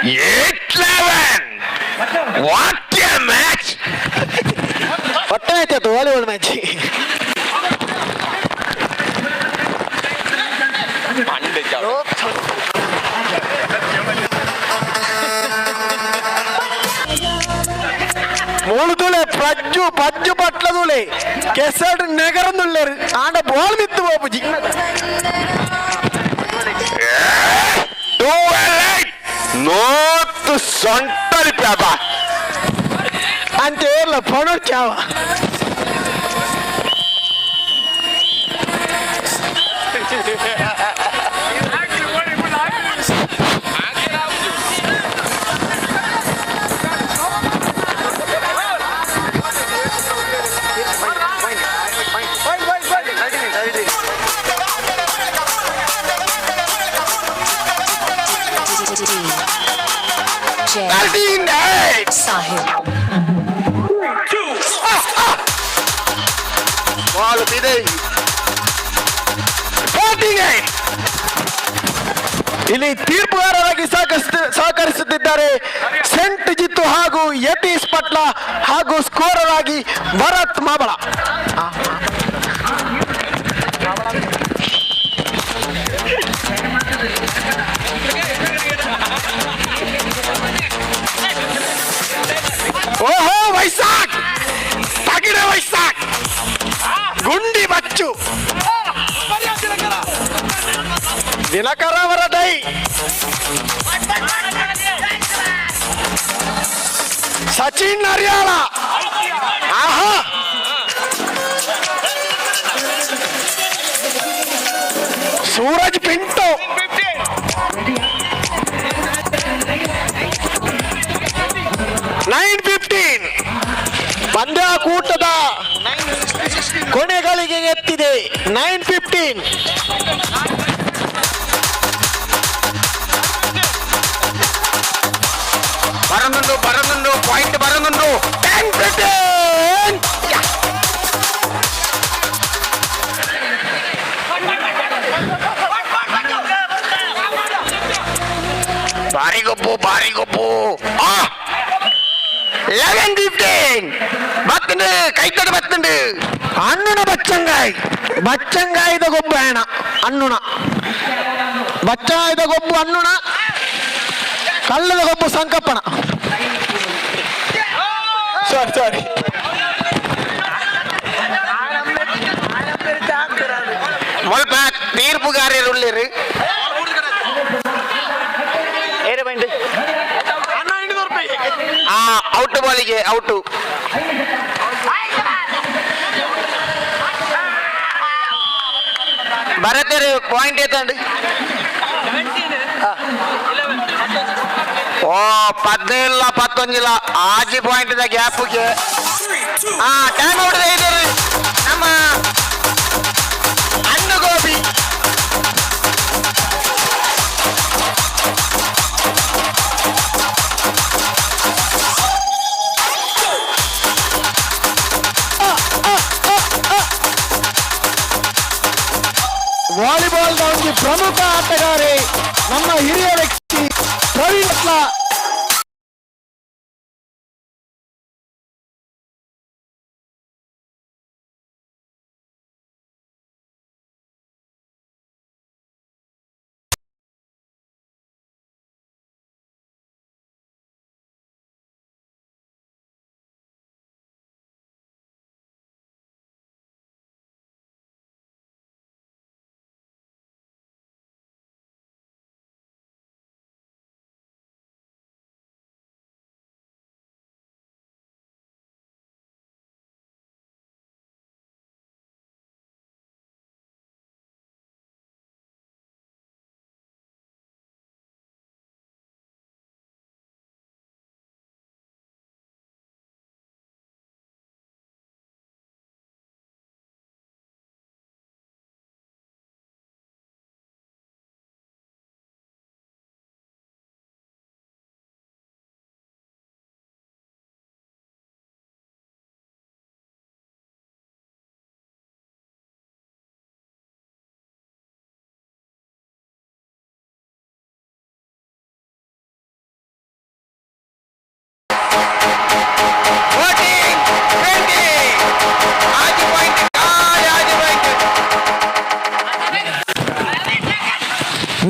8-11. What a match! ಒಟ್ಟೆ ಆಯ್ತು ವಾಲಿಬಾಲ್ ಮ್ಯಾಚ್. ಮೂಳು ತೂಳೆ ಪ್ರಜ್ಜು ಪಜ್ಜು ಪಟ್ಲ ತೂಳೆ ಕೆಸಡ್ ನೆಗರನ್ನುಳ್ಳೇರು ಆಂಡ ಬಾಲ್ ಮಿತ್ತು ಬೋಪುಜಿ. 12-8. ನೋತು ಸೊಂಟರಿ ಪ್ಯಾಪ. ಅಂತ ಏರ್ಲ ಪಣೋ ಚಾವ. 13-8. Sahil. Ball ಬಿದೆ. 14-8. ಇಲ್ಲಿ ತೀರ್ಪುಗಾರರಾಗಿ ಸಹಕರಿಸುತ್ತಿದ್ದಾರೆ ಸೆಂಟ್ ಜಿತ್ತು ಹಾಗೂ ಯತೀಶ್ ಪಟ್ಲ ಹಾಗೂ ಸ್ಕೋರರ್ ಆಗಿ ಭರತ್ ಮಾಬಳ. ಓಹೋ ವೈಸಾಖ್, ತಗಿಡ ವೈಸಾಖ್, ಗುಂಡಿ ಬಚ್ಚು ದಿನಕರ ಅವರ ಡೈ. ಸಚಿನ್ ಹರಿಯಾಳ. ಆಹಾ, ಸೂರಜ್ ಪಿಂಟೋ. 9-15. ಪಂದ್ಯಾಕೂಟದ ಕೊನೆಗಳಿಗೆ ಎತ್ತಿದೆ. 9-15. ಬರನುಂಡು ಬರನುಂಡು ಪಾಯಿಂಟ್ ಬರನುಂಡು. 10-15. ಗೊಬ್ಬು, ಬಾರಿ ಗೊಬ್ಬು. 11-15 ಬತ್ತುಂಡು, ಕೈತಡ ಬತ್ತುಂಡು. ಅಣ್ಣನ ಬಚ್ಚಂಗಾಯಿ, ಬಚ್ಚಂಗಾಯಿದ ಗೊಬ್ಬು ಆಯಣ. ಅಣ್ಣುನ ಬಚ್ಚಾಯ್ದ ಗೊಬ್ಬು ಅಣ್ಣುನ, ಕಲ್ಲದ ಗೊಬ್ಬು ಸಂಕಪ್ಪನ. ಸಾರಿ ಸಾರಿ. ಮುಲ್ಪ ತೀರ್ಪುಗಾರರು ಉಳ್ಳೇರು. ಏರೆ ಬೈಂಡ್ ಆ ಔಟ್ ಬಾಲಿಗೆ ಔಟು. ಭರತರು ಪಾಯಿಂಟ್ ಎತ್ತಂಡು. ಓ 17 19 ಆಜಿ ಪಾಯಿಂಟ್ the ಗ್ಯಾಪ್ಗೆ. ಆ ಟೈಮ್ ಔಟ್ ಇದ್ದಾರೆ ನಮ್ಮ ಅಣ್ಣು ಗೋಪಿ. ವಾಲಿಬಾಲ್ ಒಂದು ಪ್ರಮುಖ ಆಟಗಾರೆ ನಮ್ಮ ಹಿರಿಯ ವ್ಯಕ್ತಿ ಪ್ರವೀಣ್ ಅಟ್ಲ.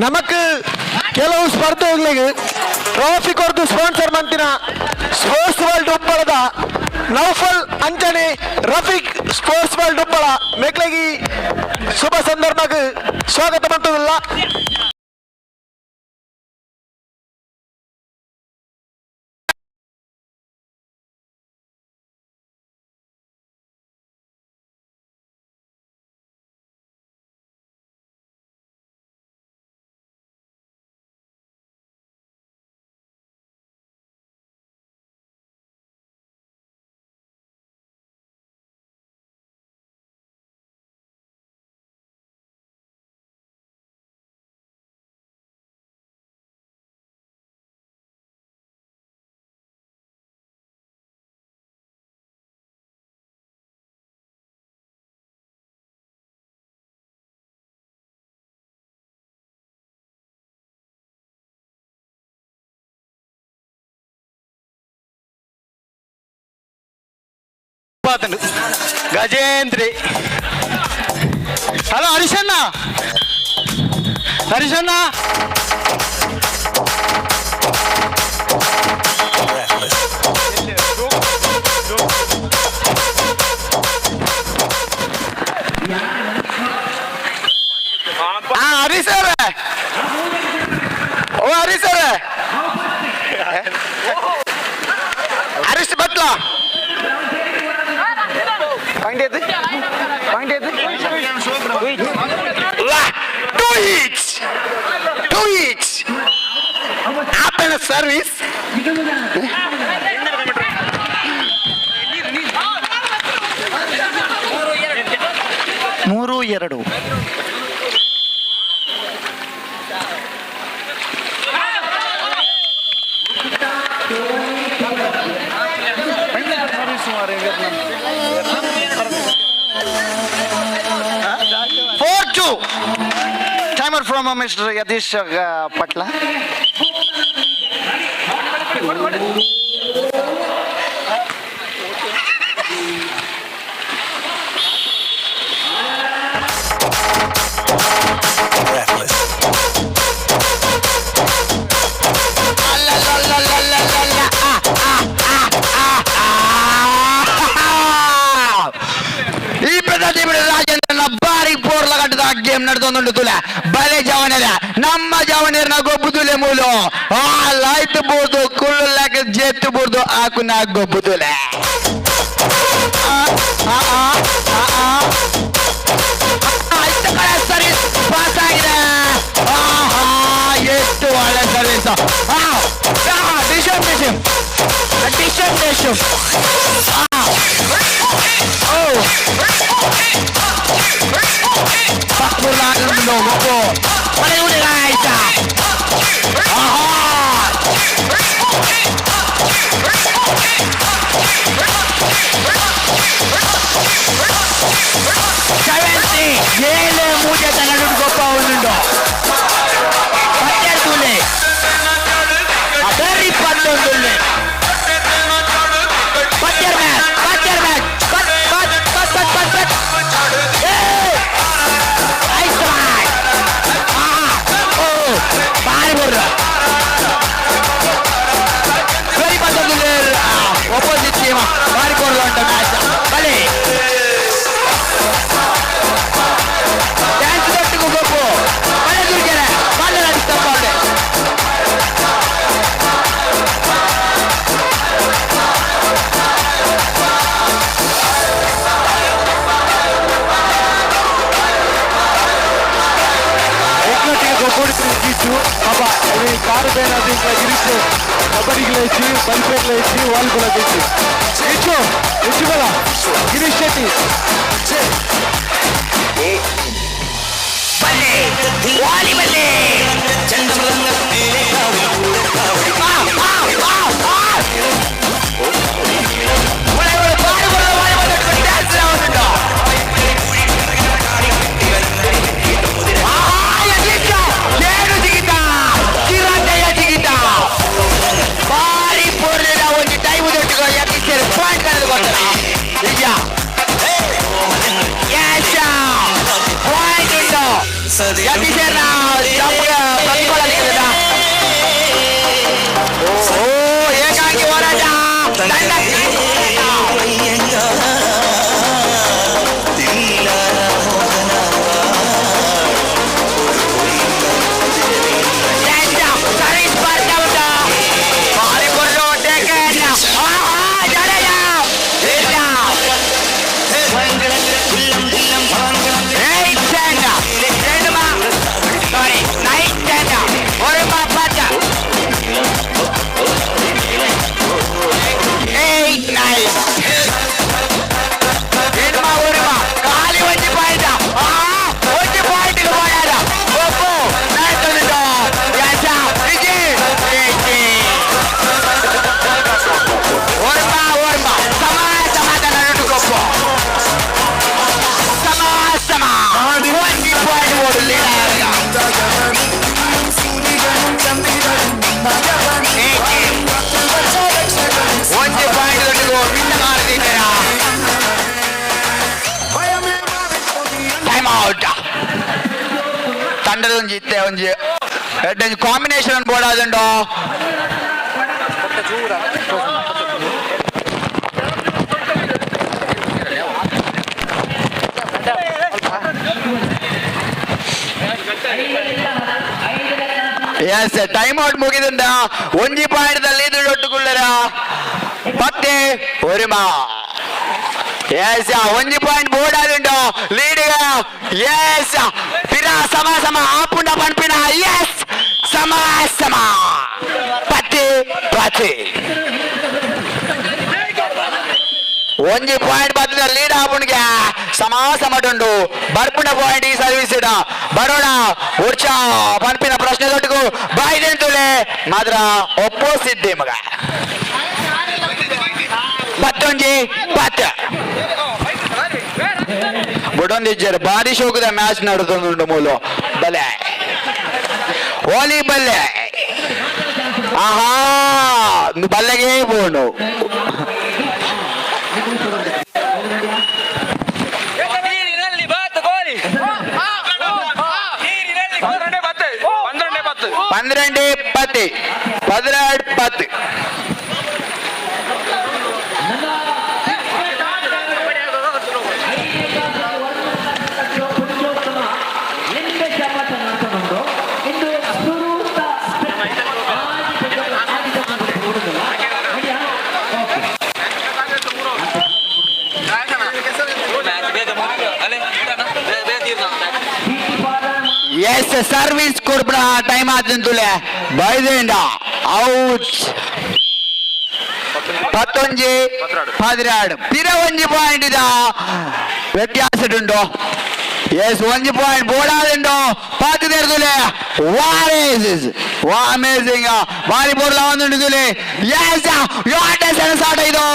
ನಮಕ್ ಕೆಲವು ಸ್ಪರ್ಧೆಗಳಿಗೆ ಟ್ರಾಫಿ ಕೊರದು ಸ್ಪಾನ್ಸರ್ ಮಂತಿನ ಸ್ಪೋರ್ಟ್ಸ್ ವರ್ಲ್ಡ್ ಉಪ್ಪಳದ ನೌಫಲ್ ಅಂಚನೆ ರಫೀಕ್ ಸ್ಪೋರ್ಟ್ಸ್ ವರ್ಲ್ಡ್ ಉಪ್ಪಳ ಮೇಕ್ಲಗಿ ಶುಭ ಸಂದರ್ಭಕ್ಕೆ ಸ್ವಾಗತ ಮಂತದಿಲ್ಲ. ಗಜೇಂದ್ರಿ. ಹಲೋ ಹರೀಶಣ್ಣ, ಹರೀಶಣ್ಣ. ಹರಿ ಸರ್, ಓ ಹರಿ ಸರ್, ಹರೀಶ್ ಬಟ್ಲ. ಪಾಯಿಂಟ್ ಏತ್, ಪಾಯಿಂಟ್ ಏತ್? 2 each, 2 each. ಆಪಲ್ service. 3-2. 4-2. Timer from Mr. Yadish Patla. ಈ ಪ್ರತಿ ರಾಜೇಂದ್ರನ ಬಾರಿ ಪೋರ್ಲ ಕಟ್ಟದ ಗೇಮ್ ನಡೆದೊಂದುಂಡು ತುಲೆ ಬಲೆ ಜವನರ ನಮ್ಮ ಜವನರ್ನ ಗೊಬ್ಬು ತುಲೆ ಮೂಲು ಆ ಲಾಯ್ತು ಬೋರ್ದು ಕುಳ್ಳು ಲಾಕ ಜೇತು ಬೋರ್ದು ಆಕುನ ಗೊಬ್ಬು ತುಲೆ ಸರ್ವಿಸ್ ಪಾಸ್ ಆಗಿದೆ. ಆಹಾ, ಎಷ್ಟು ಒಳ್ಳೆ ಸರ್ವಿಸ್. ಡಿಶಮ್ ಡಿಶಮ್ ಡಿಶಮ್ ಡಿಶಮ್. ಓ ಗೊಬ್ಬು ಆಯ್ತಾ. ಆಹಾ, ಸೆವೆಂಟಿ ಏಳು ಮೂಜೆ ತನ್ನ ಗೊಪ್ಪ ಉಂಡು ಪತ್ತೆರ್ತುಲೆ ಬರಿ ಪತ್ತೊಂದುಲ್ಲೆ ಪತ್ತೆರ್ ಮ್ಯಾಚ್ ಪತ್ತೆರ್ ಮ್ಯಾಚ್ ಪತ್ ಪತ್ ಪತ್ ಪತ್ ಪತ್ ಪತ್ ಏ ಐಸ್ ಓ ಬಾರಿ ಬರ್ರ ಬರಿ ಪತ್ತೊಂದುಲ್ಲೆ ಅಪೋಸಿಟ್ ಟೀಮ್ ಬಾರಿ ಕೊಡ್ಲು ಉಂಟು ಮ್ಯಾಚ್ ಬಲಿ ಡ್ಯಾನ್ಸ್ ದೊಟ್ಟಿಗೂ ಗೊಬ್ಬು ಬಲೆ ದುರ್ಗೆರೆ ಬಲ್ಲೆ ನಡಿಸ್ತಪ್ಪ. ಎಂಕ್ಲೊಟ್ಟಿಗೆ ಗೊಬ್ಬೊಡಿತ್ರಿ ಗೀಚು ಪಾಪ ಈ ಕಾರು ಬೇನಾದ ಇಂಕ್ಲ ಗಿರೀಶ್ ಕಬಡ್ಡಿಗ್ಲ ಹೆಚ್ಚಿ ಬಲ್ಪೇರ್ಲ ಹೆಚ್ಚಿ ವಾಲಿಬಾಲ್ ಹೆಚ್ಚಿ ಹೆಚ್ಚು ಹೆಚ್ಚು ಬಲ ಗಿರೀಶ್ ಶೆಟ್ಟಿ. ವಾಲಿಬಲ್ಲೆ ಏನು ಜಿಗಿತ ಕಿರಾಟೆಯ ಜಿಗಿತ ಬಾರಿ ಪೊರ್ಲಿನ ಒಂದು ಟೈಮ್ ದೊಡ್ಡ ಯಾಕೆ ಪಾಯಿಂಟ್ ಕಳೆದು ಕೊಡ್ತಾರ ನಿಜ. ಪಾಯಿಂಟ್ ಉಂಟು ಯತೀಶ್ ಪ್ರತಿಫಲ ಸಿಕ್ಕಿದ. ಓ ಏಕಾಂಗಿ ಹೋರಾಟ ತಂಡ. ಸರ್ವಿಸ್ ಬರ್ತಾ ಉಂಟು. ಬಾರಿ ಪೊರ್ಲು ಟೇಕನ್. ಆಹಾ, ಜಡೇಜಾ. ಇಲ್ಲ. Eight ten. ಎರಡು ಮಾ. Sorry, nine ten. ஒரு மா பத்து. Eight nine. ಎರಡು ಮಾ ஒரு ಮಾ. ಖಾಲಿ ಒಂದು ಪಾಯಿಂಟ್. ಆ, ಒಂದು ಪಾಯಿಂಟ್ ಹೋರಾಟ. ಒಪ್ಪು. ನಡ್ಕೊಂಡು. ಯಶ. ವಿಜಯ್. ವಿಜಯ್. ஒரு மா ஒரு மா. ಸಮ ಸಮಾಧಾನ ನಡುಕೊಪ್ಪು. ಸಮ ಸಮ. ಒಂದು ಪಾಯಿಂಟ್ ಓಡು ಲೀಡ್. ಒಂದು ಪಾಯಿಂಟ್ ದೊಡ್ಡದು ವಿನ್ ಮಾಡ್ತಿದ್ದೀರಾ. Time out. ತಂಡದ ಒಂಜಿ ಇತ್ತೆ ಒಂಜಿ ಎಡ್ಡೆ ಕಾಂಬಿನೇಷನ್ ಬೋರ್ಡ್ ಆದುಂಡು. ಎಸ್, ಟೈಮ್ ಔಟ್ ಮುಗಿದುಂಡ. ಒಂಜಿ ಪಾಯಿಂಟ್ ದಲ್ಲಿ ದೊಡ್ಡಗುಳ್ಳರ ಪತ್ತೆ ಒರಿಮಾ. ಎಸ್, ಒಂಜಿ ಪಾಯಿಂಟ್ ಬೋರ್ಡ್ ಆದುಂಡು ಲೀಡ್. ಎಸ್, ಪಿರ ಸಮ ಸಮ ಆಪುಂಡ ಪನ್ಪಿನ. ಎಸ್, ಸಮ ಸಮ ಪತ್ತೆ ಪತ್ತೆ. ಒಂಜಿ ಪಾಯಿಂಟ್ ಬತ್ತದ ಲೀಡ್ ಆಪುಂಡ್ಗೆ ಸಮ ಸಮಟುಂಡು. ಬರ್ಪುಂಡ ಪಾಯಿಂಟ್ ಈ ಸರ್ವಿಸ್ ಇಡ ಬರೋಣ ಉರ್ಚ ಪನ್ಪಿನ ಪ್ರಶ್ನೆ ದೊಡ್ಡಗು ಬಾಯ್ದೆಂತುಲೆ ಮಾತ್ರ ಒಪ್ಪೋಸಿದ್ದೆ ಮಗ. ಪತ್ತೊಂಜಿ ಪತ್ತು ಬುಡೊಂದಿಜ್ಜರು. ಬಾರಿ ಶೋಕದ ಮ್ಯಾಚ್ ನಡುತ್ತೊಂದುಂಡು ಮೂಲು. ಬಲೆ ವಾಲಿಬಲ್. ಆಹಾ ಬಲ್ಲೆಗೆ ಬೋಂಡು 12 10 16 10. Yes service ಕೊಡ್ಬಿಡ time ಆತಂತುಲೆ ಬೈದೇಂಡ ಔಟ್ 11 12 ಪಿರ ಒಂಜಿ ಪಾಯಿಂಟ್ ಇದ ವ್ಯತ್ಯಾಸ ಉಂಟು. ಎಸ್ ಒಂಜಿ ಪಾಯಿಂಟ್ ಬೋಡಾದುಂಡು ಪಾತಿ ತೆರೆದುಲೆ ವಾರ್ ವಾ ಅಮೇಸಿಂಗ್ ಬಾರಿ ಬೋರ್ಲ ಒಂದುಂಡು ತುಲೆ. ಎಸ್ ಸಾಟ ಇದು.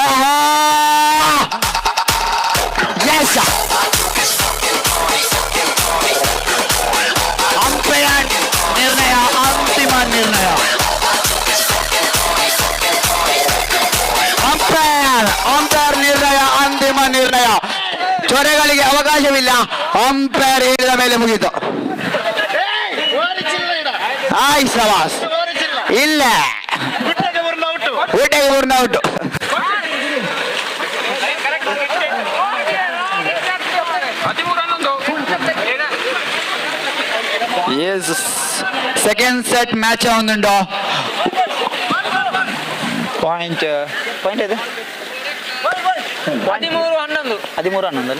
ಓಹೋ ಎಸ್ ಅಂಪೈರ್ ನಿರ್ಣಯ, ಅಂತಿಮ ನಿರ್ಣಯ. ಅಂಪೈರ್ ಅಂಪೈರ್ ನಿರ್ಣಯ, ಅಂತಿಮ ನಿರ್ಣಯ. ಚೊರೆಗಳಿಗೆ ಅವಕಾಶವಿಲ್ಲ. ಅಂಪೈರ್ ಹೇಳಿದ ಮೇಲೆ ಮುಗೀತು. ಆಯ್ ಸವಾಸ್ ಇಲ್ಲ ಊಟಕ್ಕೆ ಪೂರ್ಣ out. Yes second set match ಒಂದುಂಡು. ಪಾಯಿಂಟ್ ಪಾಯಿಂಟ್ ಇದೆ 13 11 13 11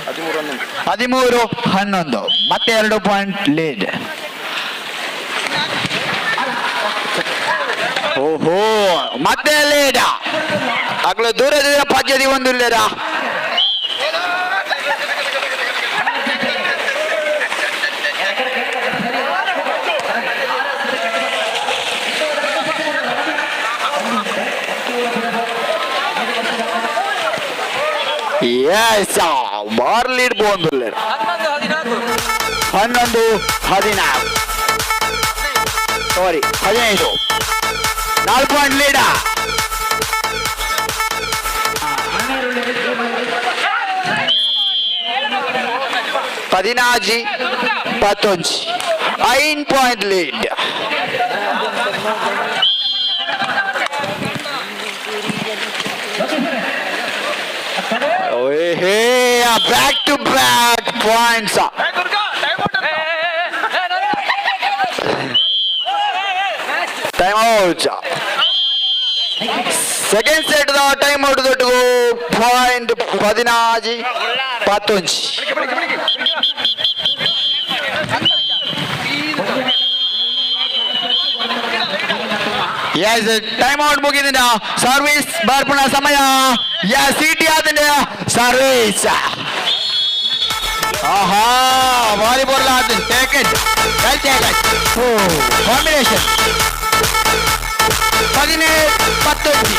13 11 ಮತ್ತೆ 2 ಪಾಯಿಂಟ್ ಲೀಡ್. ಓಹೋ ಮತ್ತೆ ಲೀಡ್. ಅಗ್ಲ ದೂರದಿಂದ ಪದ್ಯದಿ ಒಂದು ಇಲ್ಲೇರ. ಎಸ್ ಬಾರ್ ಲೀಡ್ ಬಂದಿಲ್ಲ. 11 14 ಸಾರಿ 15 4 point ಲೀಡ. 14 19 5 point lead. Hey, back to back points. Time out. Second set the time out ದೊಡ್ಡ ಪಾಯಿಂಟ್ 14 19. ಎಸ್ ಟೈಮ್ ಔಟ್ ಮುಗಿದಿನ ಸರ್ವಿಸ್ ಬರ್ಪುಣ ಸಮಯ. ಎಸ್ ಸಿಟಿ ಆದ ಸರ್ವಿಸ್. ಆಹಾ ವಾಲಿಬಾಲ್ ಆದ take it well take it combination. 17 19.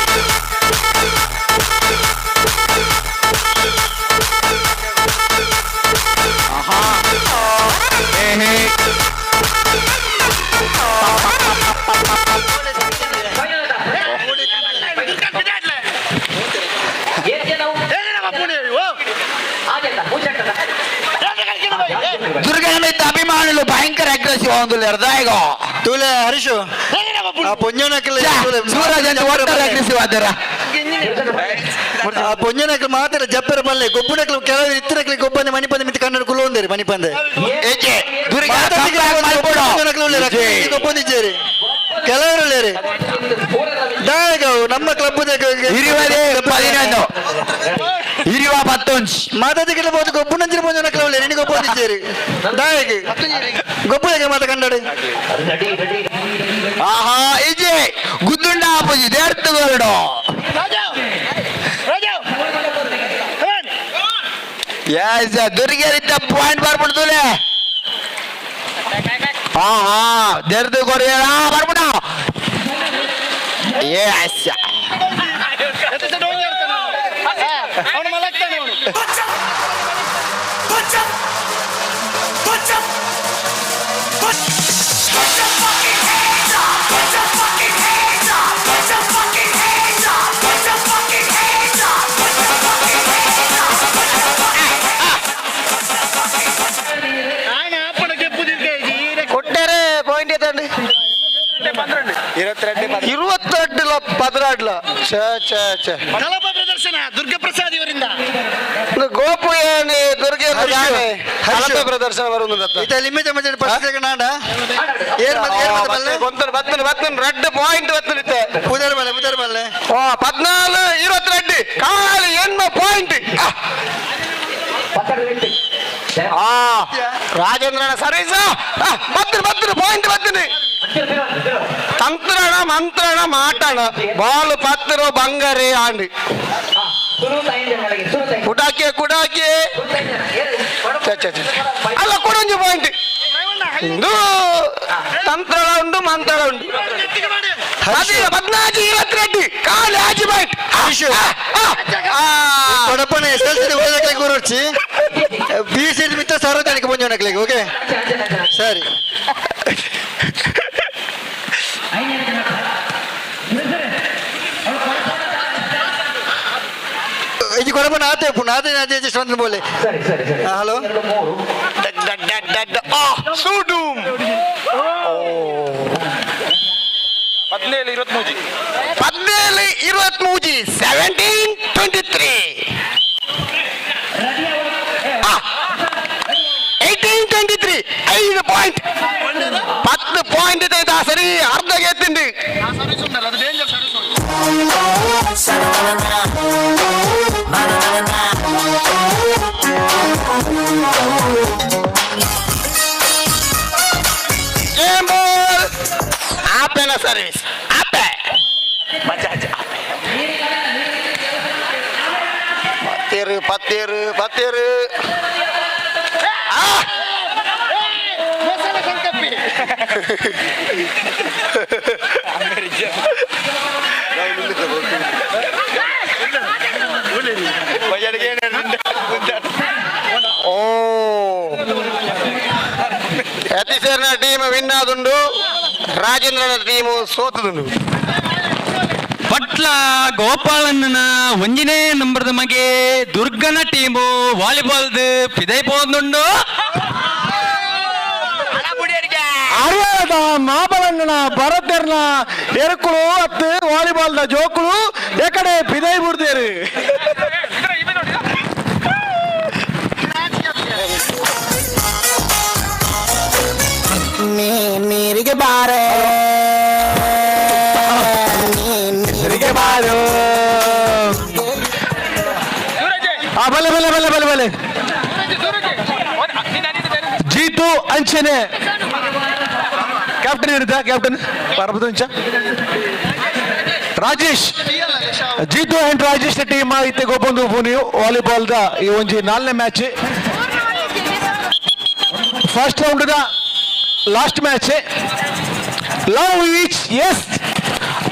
ಆಹಾ ಹೇ ಹೇ ದುರ್ಗನ ಅಭಿಮಾನುలు ಭಯಂಕರ ಅಗ್ರೆಸಿವ್ ಒಂದು ತೂಲೆ ಹರೀಶು ಆ ಪೊಂಜನಕಲ್ ಸೂರಜ್ ಅಂತ ಒಟ್ಟಾರೆ ಅಗ್ರೆಸಿವ್ ಆದರ. ಆ ಪೊಂಜನಕಲ್ ಮಾತ್ರ ಜಪ್ಪರ ಪಲ್ಲೆ ಗೊಬ್ಬುನಕಲ್ ಕೆಲವು ಇತ್ತಿನಕಲ್ ಗೊಬ್ಬಂದೆ ಮಣಿಪಂದೆ ಮಿತಿ ಕನ್ನಡ ಕುಲುವಂದೇರಿ ಮಣಿಪಂದೆ. ಏಕೆ ದುರ್ಗ ಗೊಬ್ಬಂದಿದ್ದೇರಿ ಕೆಲವರು ಉಳ್ಳೇರಿ ದಾಯಕವು ನಮ್ಮ ಕ್ಲಬ್ 20 11 20 19 ಮಾತಾದಿಗೆಲ್ಲ ಬೋದು ಗೊಬ್ಬುನಂಚಿನ ಪೊಂಜನಕಲ್ ಉಳ್ಳೇರಿ ನಿನಗೆ ಗೊಬ್ಬಂದಿದ್ದೇರಿ ದಾಯಕ ಗೊಬ್ಬುದಕ್ಕೆ ಮಾತ ಕನ್ನಡ. ಆಹಾ ಇಜೆ ಗುದ್ದುಂಡ ಆಪುಜಿ ದೇರ್ತು ಗರುಡು. ಎಸ್ ದುರ್ಗರಿದ್ದ ಪಾಯಿಂಟ್ ಬರ್ಬಿಡ್ತುಲೆ. ಹಾ ಹಾ ದೇರ್ದು ಕೊರಿಯ ಬರ್ಬಿಡ. Yes Put your fucking hands up! Put your fucking hands 22 12. ಛೇ ಛೇ ಛೇ. ಕಲಪ ಪ್ರದರ್ಶನ ದುರ್ಗಪ್ರಸಾದ್ ಇವರಿಂದ. ಗೋಪು ಏನಿ ದುರ್ಗೆ ಕಲಪೆ ಪ್ರದರ್ಶನ ಬರುವುದು. ಇತ್ತೆ ಲಿಮಿಟ್ ಮಧ್ಯೆ ಫಸ್ಟ್ ಸೆಕೆಂಡ್ ಆಂಡ ಏರ್ ಮಲ್ಲೆ, ಏರ್ ಮಲ್ಲೆ ಬಲ್ಲೆ. ಗೊಂತನ ಬತ್ತನ ಬತ್ತನ ರೆಡ್ ಪಾಯಿಂಟ್ ಬತ್ತನ ಇತ್ತೆ. ಪುದರ್ ಮಲ್ಲೆ, ಪುದರ್ ಮಲ್ಲೆ. ಓ 14 22 ಕಾಲಿ ಎಣ್ಮ ಪಾಯಿಂಟ್. ಆ ರಾಜೇಂದ್ರನ ಸರ್ವಿಸ್ ಬತ್ತನ ಬತ್ತನ ಪಾಯಿಂಟ್ ಬತ್ತನ. ತಂತ್ರಣ ಮಂತ್ರಣ ಮಾಟಣ ಬಾಲ್ ಪತ್ತರು ಬಂಗಾರಿ ಆಂಡಿ ಕುಡಾಕಿ ಕುಡಾಕಿ. ಛೆ, ಛೆ, ಛೆ. ಅಲ್ಲ ಕೊಡೊಂಜಿ ಪಾಯಿಂಟ್. ಇದು ತಂತ್ರಣ ಉಂಡು ಮಂತ್ರಣ ಉಂಡು. 14 22 ಕಾಲಿ ಆಜಿ ಪಾಯಿಂಟ್. ಕೊಡಪನೆ ಎಸ್ ಎಲ್ ಸಿ ಓದಕ್ಕೆ ಗುರುರ್ಚಿ ಬಿ ಸಿ ಮಿತ್ರ ಸಾರ್ವಜನಿಕ ಪಂಜೋನಕ್ಲೆಗ್. ಓಕೆ ಸರಿ. ಇದು ಕೊಡಪನ ಆತೆ ಉಪ್ಪುಂಡು ಆತೆ ಆತೆ ಜಸ್ಟ್ ಒಂದು ಬೋಲೆ. ಹಲೋ. ಸೂಡೂಮ್. 17 23. 17 23 17 23 18 23 5 ಪಾಯಿಂಟ್. 10 ಪಾಯಿಂಟ್ ಇದೆ ಸರಿ ಅರ್ಧ ಗೆದ್ದಿಂಡು. ಗೇಮ್ ಬಾಲ್ ಆಪೆನ ಸರ್ವಿಸ್ ಆಪೆ. ಪತ್ತೇರು ಪತ್ತೇರು ಪತ್ತೇರು. ಓ ಯತೀಶರ್ನ ಟೀಮ್ ವಿನ್ ಆದುಂಡು, ರಾಜೇಂದ್ರನ ಟೀಮ್ ಸೋತದುಂಡು. ಪಟ್ಲ ಗೋಪಾಲಣ್ಣನ ಒಂಜಿನೇ ನಂಬರ್ದ ಮಗೆ ದುರ್ಗನ ಟೀಮು ವಾಲಿಬಾಲ್ ಪಿದೈ ಪೋಂದುಂಡು. ಹರಿಯಾಣದ ಮಾಬಲಣ್ಣನ ಭರತೆರ್ನ ಎರುಕುಳು ಅತ್ತು ವಾಲಿಬಾಲ್ದ ಜೋಕುಳು ಎಕಡೆ ಪಿದೈ ಬುಡ್ದೇರು. ನೀರಿಗೆ ಬಾರೆ ನೀರಿಗೆ ಬಾರೋ. ಆ ಬಲೆ ಬಲೆ ಬಲೆ ಬಲೆ ಬಲೆ. ಜೀತು ಅಂಚನೆ ಕ್ಯಾಪ್ಟನ್ ಇರುತ್ತಾ? ಕ್ಯಾಪ್ಟನ್ ಪರಬದಂಚ ರಾಜೇಶ್. ಜೀತು ಅಂಡ್ ರಾಜೇಶ್ ಟೀಮ್ ಇತ್ತೆ ಗೊಬ್ಬೊಂದು ಪೂನಿ ವಾಲಿಬಾಲ್ the ಈ ಒಂಜಿ ನಾಲ್ನೇ match, first round the last match. Love each yes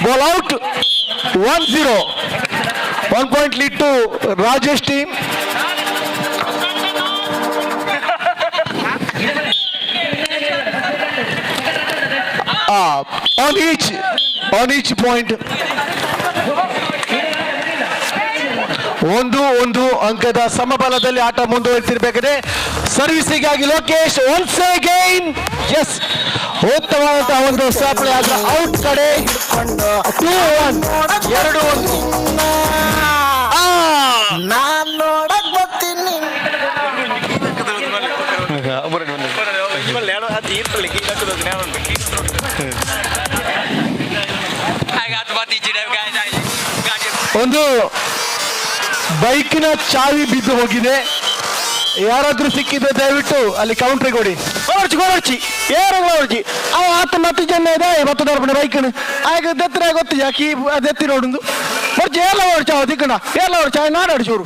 ball out 1-0 1 point lead to Rajesh team. On each point 1-1 ಅಂಕದ ಸಮಬಲದಲ್ಲಿ ಆಟ ಮುಂದುವರಿಸಿರ್ಬೇಕಾದ್ರೆ ಸರ್ವಿಸಿಗಾಗಿ ಲೋಕೇಶ್ ಒನ್ಸ್ ಅಗೈನ್. ಎಸ್, ಉತ್ತಮವಾದಂತಹ ಒಂದು ಸ್ಥಾಪನೆ ಆದ್ರೆ ಔಟ್ ಕಡೆ 2-1 2-1. ನಾನ್ ನೋಡಕ್ ಬರ್ತೀನಿ. ಒಂದು ಬೈಕಿನ ಚಾವಿ ಬಿದ್ದು ಹೋಗಿದೆ, ಯಾರಾದ್ರೂ ಸಿಕ್ಕಿದ್ರೆ ದಯವಿಟ್ಟು ಅಲ್ಲಿ ಕೌಂಟ್ರಿಗೆ ಕೊಡಿ. ಓರ್ಚಿ ಓರ್ಚಿ ಏರು ಓರ್ಚಿ ಅವ ಆತ ಮತ್ತೆ ಜನ ಇದೆ ಬತ್ತು ದರ್ಪಣ ಬೈಕ್ನು ಆಗ ದೆತ್ತಿನ ಗೊತ್ತು ಯಾಕೆ ದೆತ್ತಿ ನೋಡುದು ಓರ್ಚಿ ಏರ್ಲ ಓರ್ಚಿ ಅವ ದಿಕ್ಕಣ ಏರ್ಲ ಓರ್ಚಿ ನಾಡಾಡಿಸೋರು.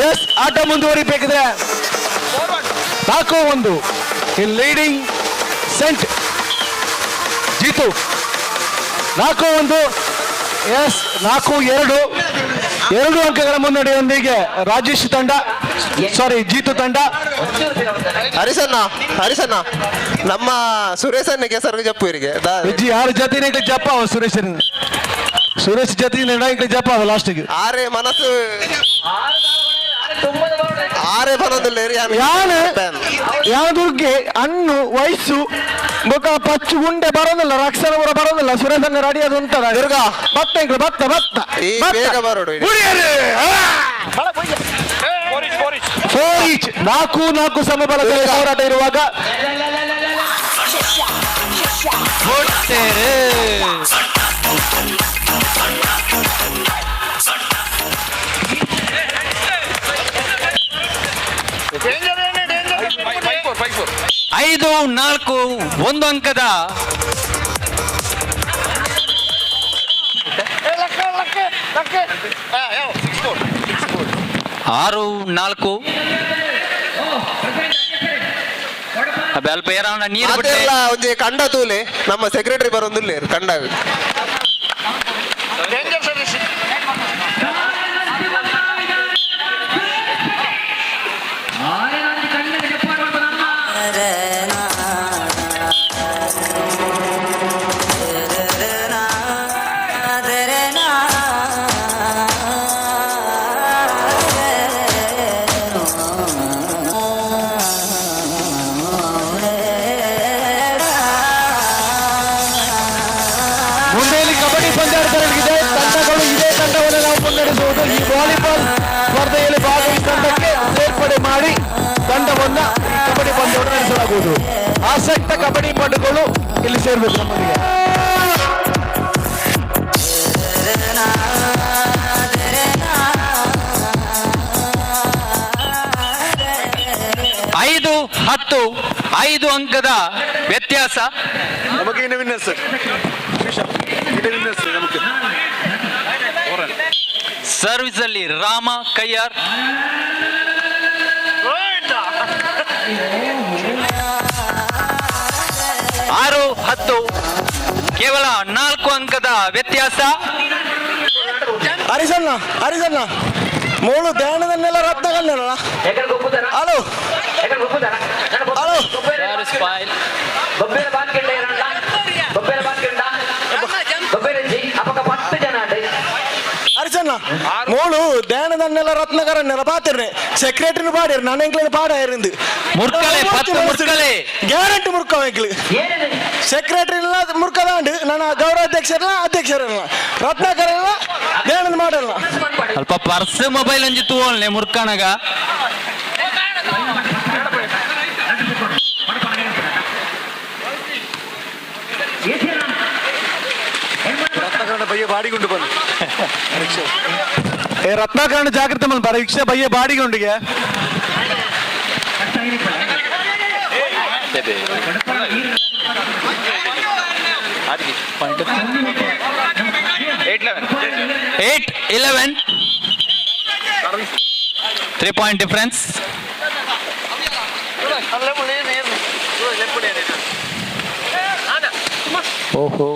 ಎಸ್, ಆಟ ಮುಂದುವರಿಬೇಕಿದ್ರೆ 4-1 ಇನ್ ಲೀಡಿಂಗ್ ಸೆಂಟ್ ಜೀತು. 4-1 ಎಸ್, 4-2 2 ಅಂಕಗಳ ಮುನ್ನಡೆಯೊಂದಿಗೆ ರಾಜೇಶ್ ತಂಡ, ಸಾರಿ ಜೀತು ತಂಡ. ಹರಿಸಣ್ಣ ಹರಿಸಣ್ಣ ನಮ್ಮ ಸುರೇಶಣ್ಣ ಕೆಸರು ಜಪ್ಪು ಇವರಿಗೆ. ವಿಜಿ ಯಾರ ಜೊತೆ ಜಪ್ಪ ಅವ ಸುರೇಶ್ ಸುರೇಶ್ ಜೊತೆ ಜಪ್ಪ ಅವ ಲಾಸ್ಟಿಗೆ. ಆರೆ ಮನಸ್ಸು ಆರೆ ಬರೋದಿಲ್ಲ. ಯಾನು ಯಾವ್ದುರ್ಗೆ ಹಣ್ಣು ವಯಸ್ಸು ಬೊಕ ಪಚ್ಚು ಗುಂಡೆ ಬರೋದಿಲ್ಲ, ರಕ್ಷಣ ಪೂರ ಬರೋದಿಲ್ಲ. ಸುರೇಶಣ್ಣ ರೆಡಿ ಅದು ಉಂಟದ ದುರ್ಗಾ. ಬತ್ತ ಇಂಕ್ಲು ಬತ್ತ ಬತ್ತ. ಈ ಬೇಗ ಬರೋಡು. 4 ಈಚ್, 4-4 ಸಮಬಲದಲ್ಲಿ ಹೋರಾಟ ಇರುವಾಗ 5-4 1 ಅಂಕದ 6-4. ಅಲ್ಪ ಏರಾಂಡ ನೀರು ಬಿಟ್ಟೆ. ಮಾತೆರ್ಲ ಒಂಜಿ ಕಂಡ ತೂಲೆ, ನಮ್ಮ ಸೆಕ್ರೆಟರಿ ಬರೋದಿಲ್ಲ ಕಂಡ. ಮುಂದೆಯಲ್ಲಿ ಕಬಡ್ಡಿ ಪಂದ್ಯಾಟ ತಂಡಗಳು ಇದೇ ತಂಡವನ್ನು ನಾವು ಮುನ್ನಡೆಸುವುದು. ಈ ವಾಲಿಬಾಲ್ ಸ್ಪರ್ಧೆಯಲ್ಲಿ ಭಾಗವಹಿಸಿದ ತಂಡಕ್ಕೆ ಸೇರ್ಪಡೆ ಮಾಡಿ ತಂಡವನ್ನ ಈ ಕಬಡ್ಡಿ ಪಂದ್ಯವನ್ನು ನಡೆಸಲಾಗುವುದು. ಆಸಕ್ತ ಕಬಡ್ಡಿ ಪಟುಗಳು ಇಲ್ಲಿ ಸೇರ್ಬೇಕು ನಮ್ಮೊಂದಿಗೆ. 5-10, 5 ಅಂಕದ ವ್ಯತ್ಯಾಸ. ನಮಗೆ ವಿನ್ನರ್ಸ್ ಸರ್, ನಮಗೆ ಸರ್ವಿಸ್ ಅಲ್ಲಿ ರಾಮ ಕೈಯಾರ್. 6-10, ಕೇವಲ 4 ಅಂಕದ ವ್ಯತ್ಯಾಸ. ಹರಿಸಣ್ಣ ಹರಿಸಣ್ಣ ಮೂಳು ಧ್ಯಾನದನ್ನೆಲ್ಲ ರತ್ನಗಲ್ಲ. Hello hello. ಹರಿಸಣ್ಣ ಮೂಳು ಧ್ಯಾನದನ್ನೆಲ್ಲ ರತ್ನಕರನ್ನೆಲ್ಲ ಪಾತಿರ್ನೆ ಸೆಕ್ರೆಟರಿನ ಪಾಡಿರ್ ನನ್ನ ಎಂಕ್ಲಿನ ಪಾಡ ಇருந்து. ಮುರ್ಕಲೆ, 10 ಮುರ್ಕಲೆ. ಗ್ಯಾರಂಟಿ ಮುರ್ಕ ಎಂಕ್ಲು ಸೆಕ್ರೆಟರಿ ಇಲ್ಲ ಮುರ್ಕದಾಂಡು ನನ್ನ ಗೌರವಾಧ್ಯಕ್ಷರಲ್ಲ ಅಧ್ಯಕ್ಷರಲ್ಲ ರತ್ನಾಕರಲ್ಲ ಧ್ಯಾನದ ಮಾಡಲ್ಲ. ಅಲ್ಪ ಪರ್ಸ್ ಮೊಬೈಲ್ ಅಂಜಿ ತೂವಲ್ನೆ ಮುರ್ಕಣಗ. ರತ್ನಾಕರಣ ಬಯ್ಯ ಬಾಡಿಗುಂಡು ಬಂದು ಏ ರತ್ನಾಕರಣ ಜಾಗ್ರತೆ ಮಲ್ ಪರೀಕ್ಷೆ ಬಯ್ಯ ಬಾಡಿಗುಂಡಿಗೆ. 8-11, 3 point difference. ಓಹೋ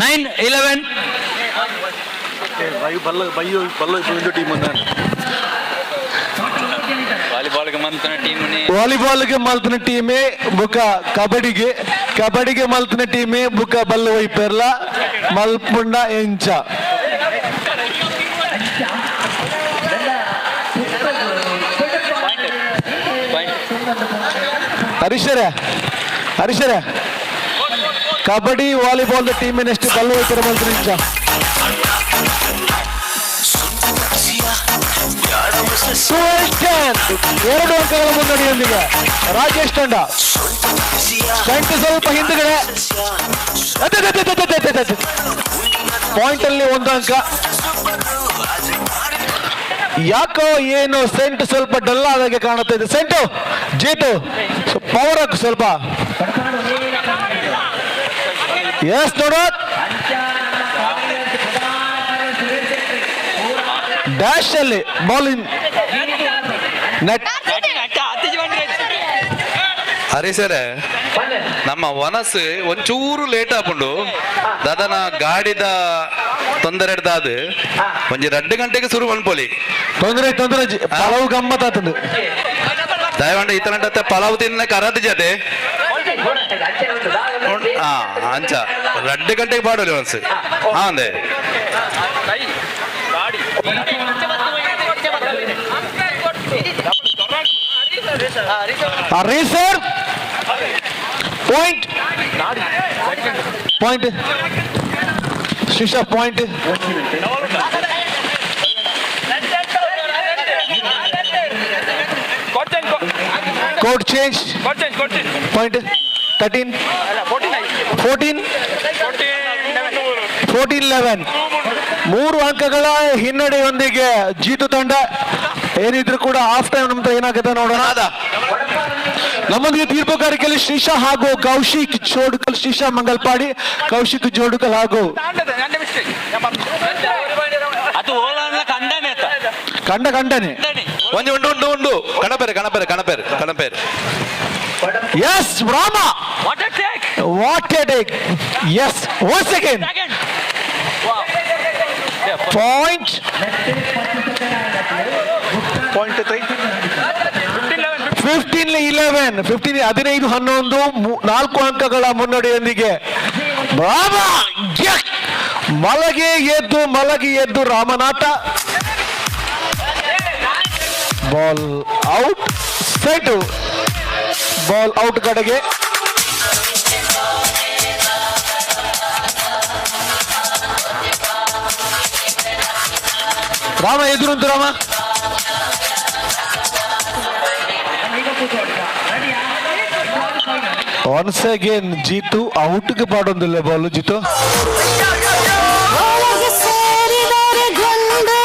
9-11. ವಾಲಿಬಾಲ್ಗೆ ಮಂತನ ಟೀಮ್. ವಾಲಿಬಾಲ್ಗೆ ಮಲ್ತಿನ ಟೀಮೇ ಬುಕ ಕಬಡ್ಡಿಗೆ, ಕಬಡ್ಡಿಗೆ ಮಲ್ತಿನ ಟೀಮೇ ಬುಕ ಬಲ್ಲು ವೈಪೆರ್ಲ ಮಲ್ಪುಂಡ ಎಂಚ. ಹರೀಶರೇ ಹರೀಶರೇ kabaddi volleyball team next Ballu ವೈಪೆರ ಮಲ್ತಿನ ಎಂಚ. 2 ಅಂಕಗಳ ಮುನ್ನಡೆಯೊಂದಿಗೆ ರಾಜೇಶ್ ತಂಡ. ಸೆಂಟ್ ಸ್ವಲ್ಪ ಹಿಂದುಗಡೆ ಪಾಯಿಂಟ್ ಅಲ್ಲಿ 1 ಅಂಕ. ಯಾಕೋ ಏನು ಸೆಂಟ್ ಸ್ವಲ್ಪ ಡಲ್ ಆದಾಗೆ ಕಾಣುತ್ತಾ ಇದೆ. ಸೆಂಟು ಜೀತು ಪವರ್ ಹಾಕು ಸ್ವಲ್ಪ. ಎಸ್ ನೋಡು ಡ್ಯಾಶ್ ಅಲ್ಲಿ ಬಾಲ್ ಇನ್ ನೆಟ್. ಹರಿ ಸರ್, ನಮ್ಮ ವನಸ್ ಒಂಚೂರು ಲೇಟ್ ಆಪುಂಡು. ದಾದನ ಗಾಡಿದ ತೊಂದರೆ ಅದು ಒಂಜಿ 2 ಗಂಟೆಗೆ ಶುರು ಮನ್ಪೊಲಿ. ತೊಂದರೆ ತೊಂದರೆ ಪಲವು ಗಮ್ಮತ್ ಆತಂದು. ದಯವಂಡ ಇತ್ತನಂಟತ್ತೆ ಪಲಾವ್ ತಿನ್ನ ಕರಾದ ಜತೆ. ಹಾ ಅಂಚ 2 ಗಂಟೆಗೆ ಪಾಡೋಲಿ ಮನ್ಸು. ಹಾ ಅಂದೆ. Reserve point point Shrisha point. Court change. Point 13 14 14 11. 3 ಅಂಕಗಳ ಹಿನ್ನಡೆಯೊಂದಿಗೆ ಜೀತು ತಂಡ. ಏನಿದ್ರು ಕೂಡ ಹಾಫ್ ಟೈಮ್ ನಂತರ ಏನಾಗುತ್ತೆ ನೋಡೋಣ. ನಮ್ಮೊಂದಿಗೆ ತೀರ್ಪುಗಾರಿಕೆಯಲ್ಲಿ ಶ್ರೀಶಾ ಹಾಗೂ ಕೌಶಿಕ್ ಜೋಡುಕಲ್, ಶ್ರೀಶಾ ಮಂಗಲ್ಪಾಡಿ, ಕೌಶಿಕ್ ಜೋಡುಕಲ್ ಹಾಗೂ ಕಂಡ ಕಂಡನೆ ಒಂಜಿ ಉಂಡು ಉಂಡು ಉಂಡು ಕಣಪೇರು ಕಣಪೇರು ಕಣಪೇರು ಕಣಪೇರು. Yes Rama, what a take. Yes, one second point point 3 15 11 15 15 11 4 ಅಂಕಗಳ ಮುನ್ನಡೆಯೊಂದಿಗೆ ರಾಮ ಮಲಗಿ ಎದ್ದು ಮಲಗಿ ಎದ್ದು ರಾಮನಾಟ. Ball out set, ball out ಕಡೆಗೆ. ರಾಮ ಎದುರುಂಟು ರಾಮ. ಒನ್ಸ್ ಅಗೇನ್ ಜೀತು ಔಟ್ಗೆ ಪಾಡೊಂದಿಲ್ಲ ಬಾಲ್ ಜೀತು. ಒಳಗೆ ಸೇರಿದರೆ ಗುಂಡು,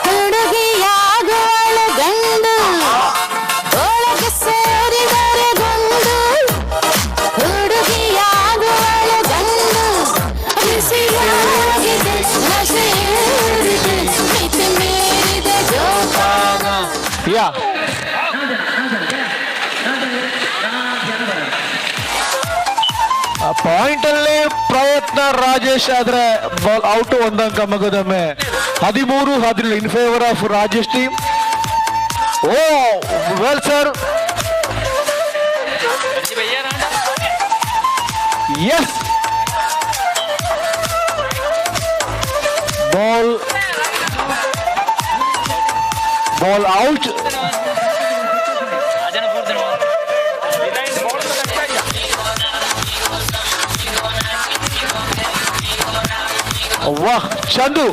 ಹುಡುಗಿಯಾಗುವಳು ಗಂಡು. ಒಳಗೆ ಸೇರಿದರೆ ಗುಂಡು, ಹುಡುಗಿಯಾಗುವಳು ಗಂಡು. ಬಿಸಿಯಾಗಿದೆ ನಶೆಯೇರಿದೆ, ಮಿತಿ ಮೀರಿದೆ ಜೋಪಾನ. ಯಾ ಪಾಯಿಂಟ್ ಅಲ್ಲಿ ಪ್ರಯತ್ನ ರಾಜೇಶ್, ಆದ್ರೆ ball out. ಒಂದಂಕ ಮಗದೊಮ್ಮೆ 13 17 in favour of Rajesh team. Oh well sir. Yes ball ball out. ವಾಹ್ ಚಂದು.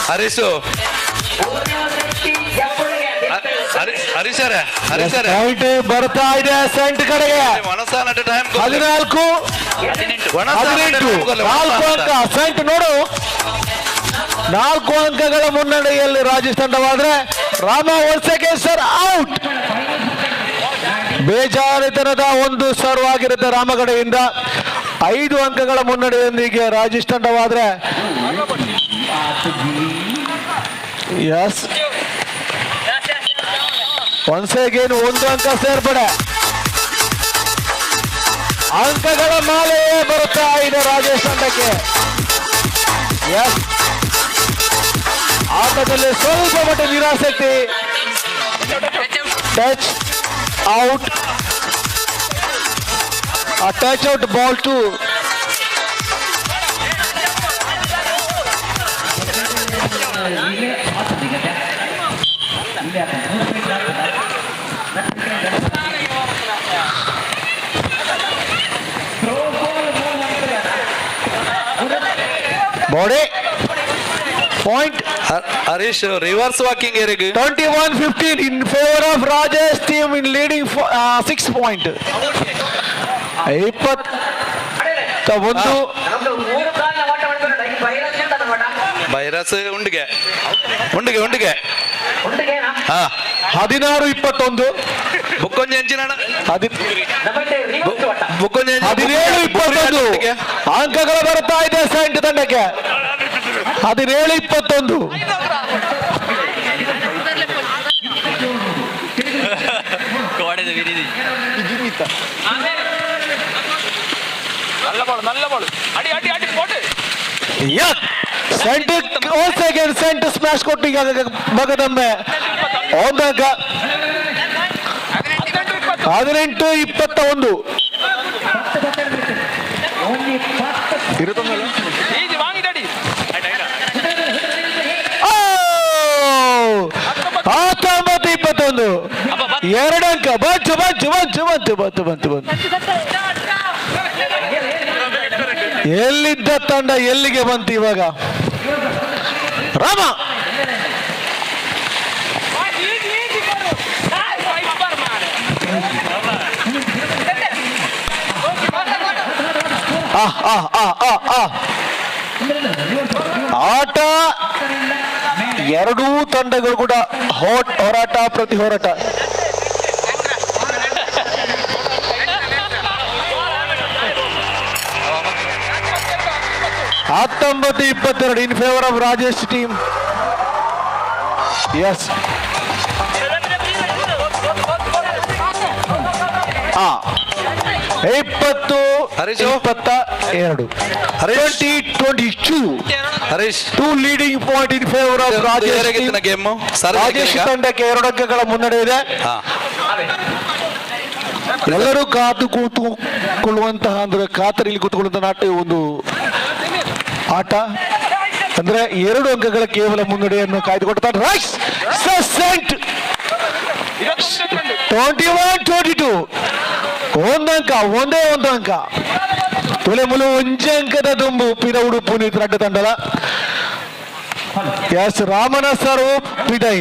ಹರೀಶು ಹರೀಶರೇ ಹರೀಶರೇ ಪಾಯಿಂಟ್ ಬರ್ತಾ ಇದೆ ಸೆಂಟ್ ಕಡೆಗೆ. ಟೈಮ್ 14 18 4 ಅಂಕ ಸೆಂಟ್ ನೋಡು. 4 ಅಂಕಗಳ ಮುನ್ನಡೆಯಲ್ಲಿ ರಾಜೇಶ್ ತಂಡವಾದ್ರೆ Rama one second sir out. ಬೇಜಾರಿತನದ ಒಂದು ಸರ್ವ್ ಆಗಿರುತ್ತೆ ರಾಮ ಕಡೆಯಿಂದ. 5 ಅಂಕಗಳ ಮುನ್ನಡೆಯೊಂದಿಗೆ ರಾಜೇಶ್ ತಂಡವಾದ್ರೆ ಎಸ್ ಒನ್ಸ್ ಅಗೇನ್ 1 ಅಂಕ ಸೇರ್ಪಡೆ. ಅಂಕಗಳ ಮಾಲೆಯೇ ಬರುತ್ತಾ ಇದೆ ರಾಜೇಶ್ ತಂಡಕ್ಕೆ. ಎಸ್ ಆಟದಲ್ಲಿ ಸ್ವಲ್ಪ ಮಟ್ಟ ನಿರಾಸಕ್ತಿ. ಟಚ್ ಔಟ್, ಆ touch out ball to body point. Harish reverse walking ಏರಿಗೆ. 21 15 in favour of Rajesh team in leading 6 point. 21 virus ಉಂಡಿಗೆ ಉಂಡಿಗೆ ಉಂಡಿಗೆ. ಹಾ 16 21 ಬುಕ್ಕೊಂಜಿ ಎಂಚಿನ 17 21 ಅಂಕಗಳು ಬರ್ತಾ ಇದೆ ಸೆಂಟ್ ತಂಡಕ್ಕೆ. 17 21. നല്ല ബോൾ നല്ല ബോൾ അടി അടി അടി pot. Centre one second centre smash ಕೊಟ್ಟು ಈಗ ಮಗದೊಮ್ಮೆ ಒಂದು ಅಂಕ. 18-21. 19-21, ಎರಡು ಅಂಕ. ಬಂತು ಬಂತು ಬಂತು ಬಂತು ಬಂತು ಬಂತು ಬಂತು. ಎಲ್ಲಿದ್ದ ತಂಡ ಎಲ್ಲಿಗೆ ಬಂತು ಇವಾಗ? ರಾಮ ಆ ಆ ಆ ಆ ಆ ಆಟ ಎರಡೂ ತಂಡಗಳು ಕೂಡ ಹೋರಾಟ ಪ್ರತಿ ಹೋರಾಟ. 19-22 in favour of Rajesh team. Yes, 20-22, 20-22. Harish 2 leading point in favour of Rajesh. Game Rajesh ತಂಡಕ್ಕೆ 2 ಅಂಕಗಳ ಮುನ್ನಡೆ ಇದೆ. ಎಲ್ಲರೂ ಕಾದು ಕೂತುಕೊಳ್ಳುವಂತಹ, ಅಂದ್ರೆ ಕಾತರಿಲಿ ಕೂತುಕೊಳ್ಳುವಂತಹ ನಾಟ್ಯ ಒಂದು ಆಟ. ಅಂದ್ರೆ 2 ಅಂಕಗಳ ಕೇವಲ ಮುನ್ನಡೆಯನ್ನು ಕಾಯ್ದುಕೊಡ್ತಾರೆ. 21-22, ಒಂದು ಅಂಕ, ಒಂದೇ ಒಂದು ಅಂಕ. ತುಲೆ ಮುಲು ಒಂಜಿ ಅಂಕದ ದುಂಬು ಪಿರ ಉಡುಪು ಪುನೀತ್ ರಡ್ಡ ತಂಡದ. ಎಸ್, ರಾಮನ ಸರ್ವ್ ಪಿದೈ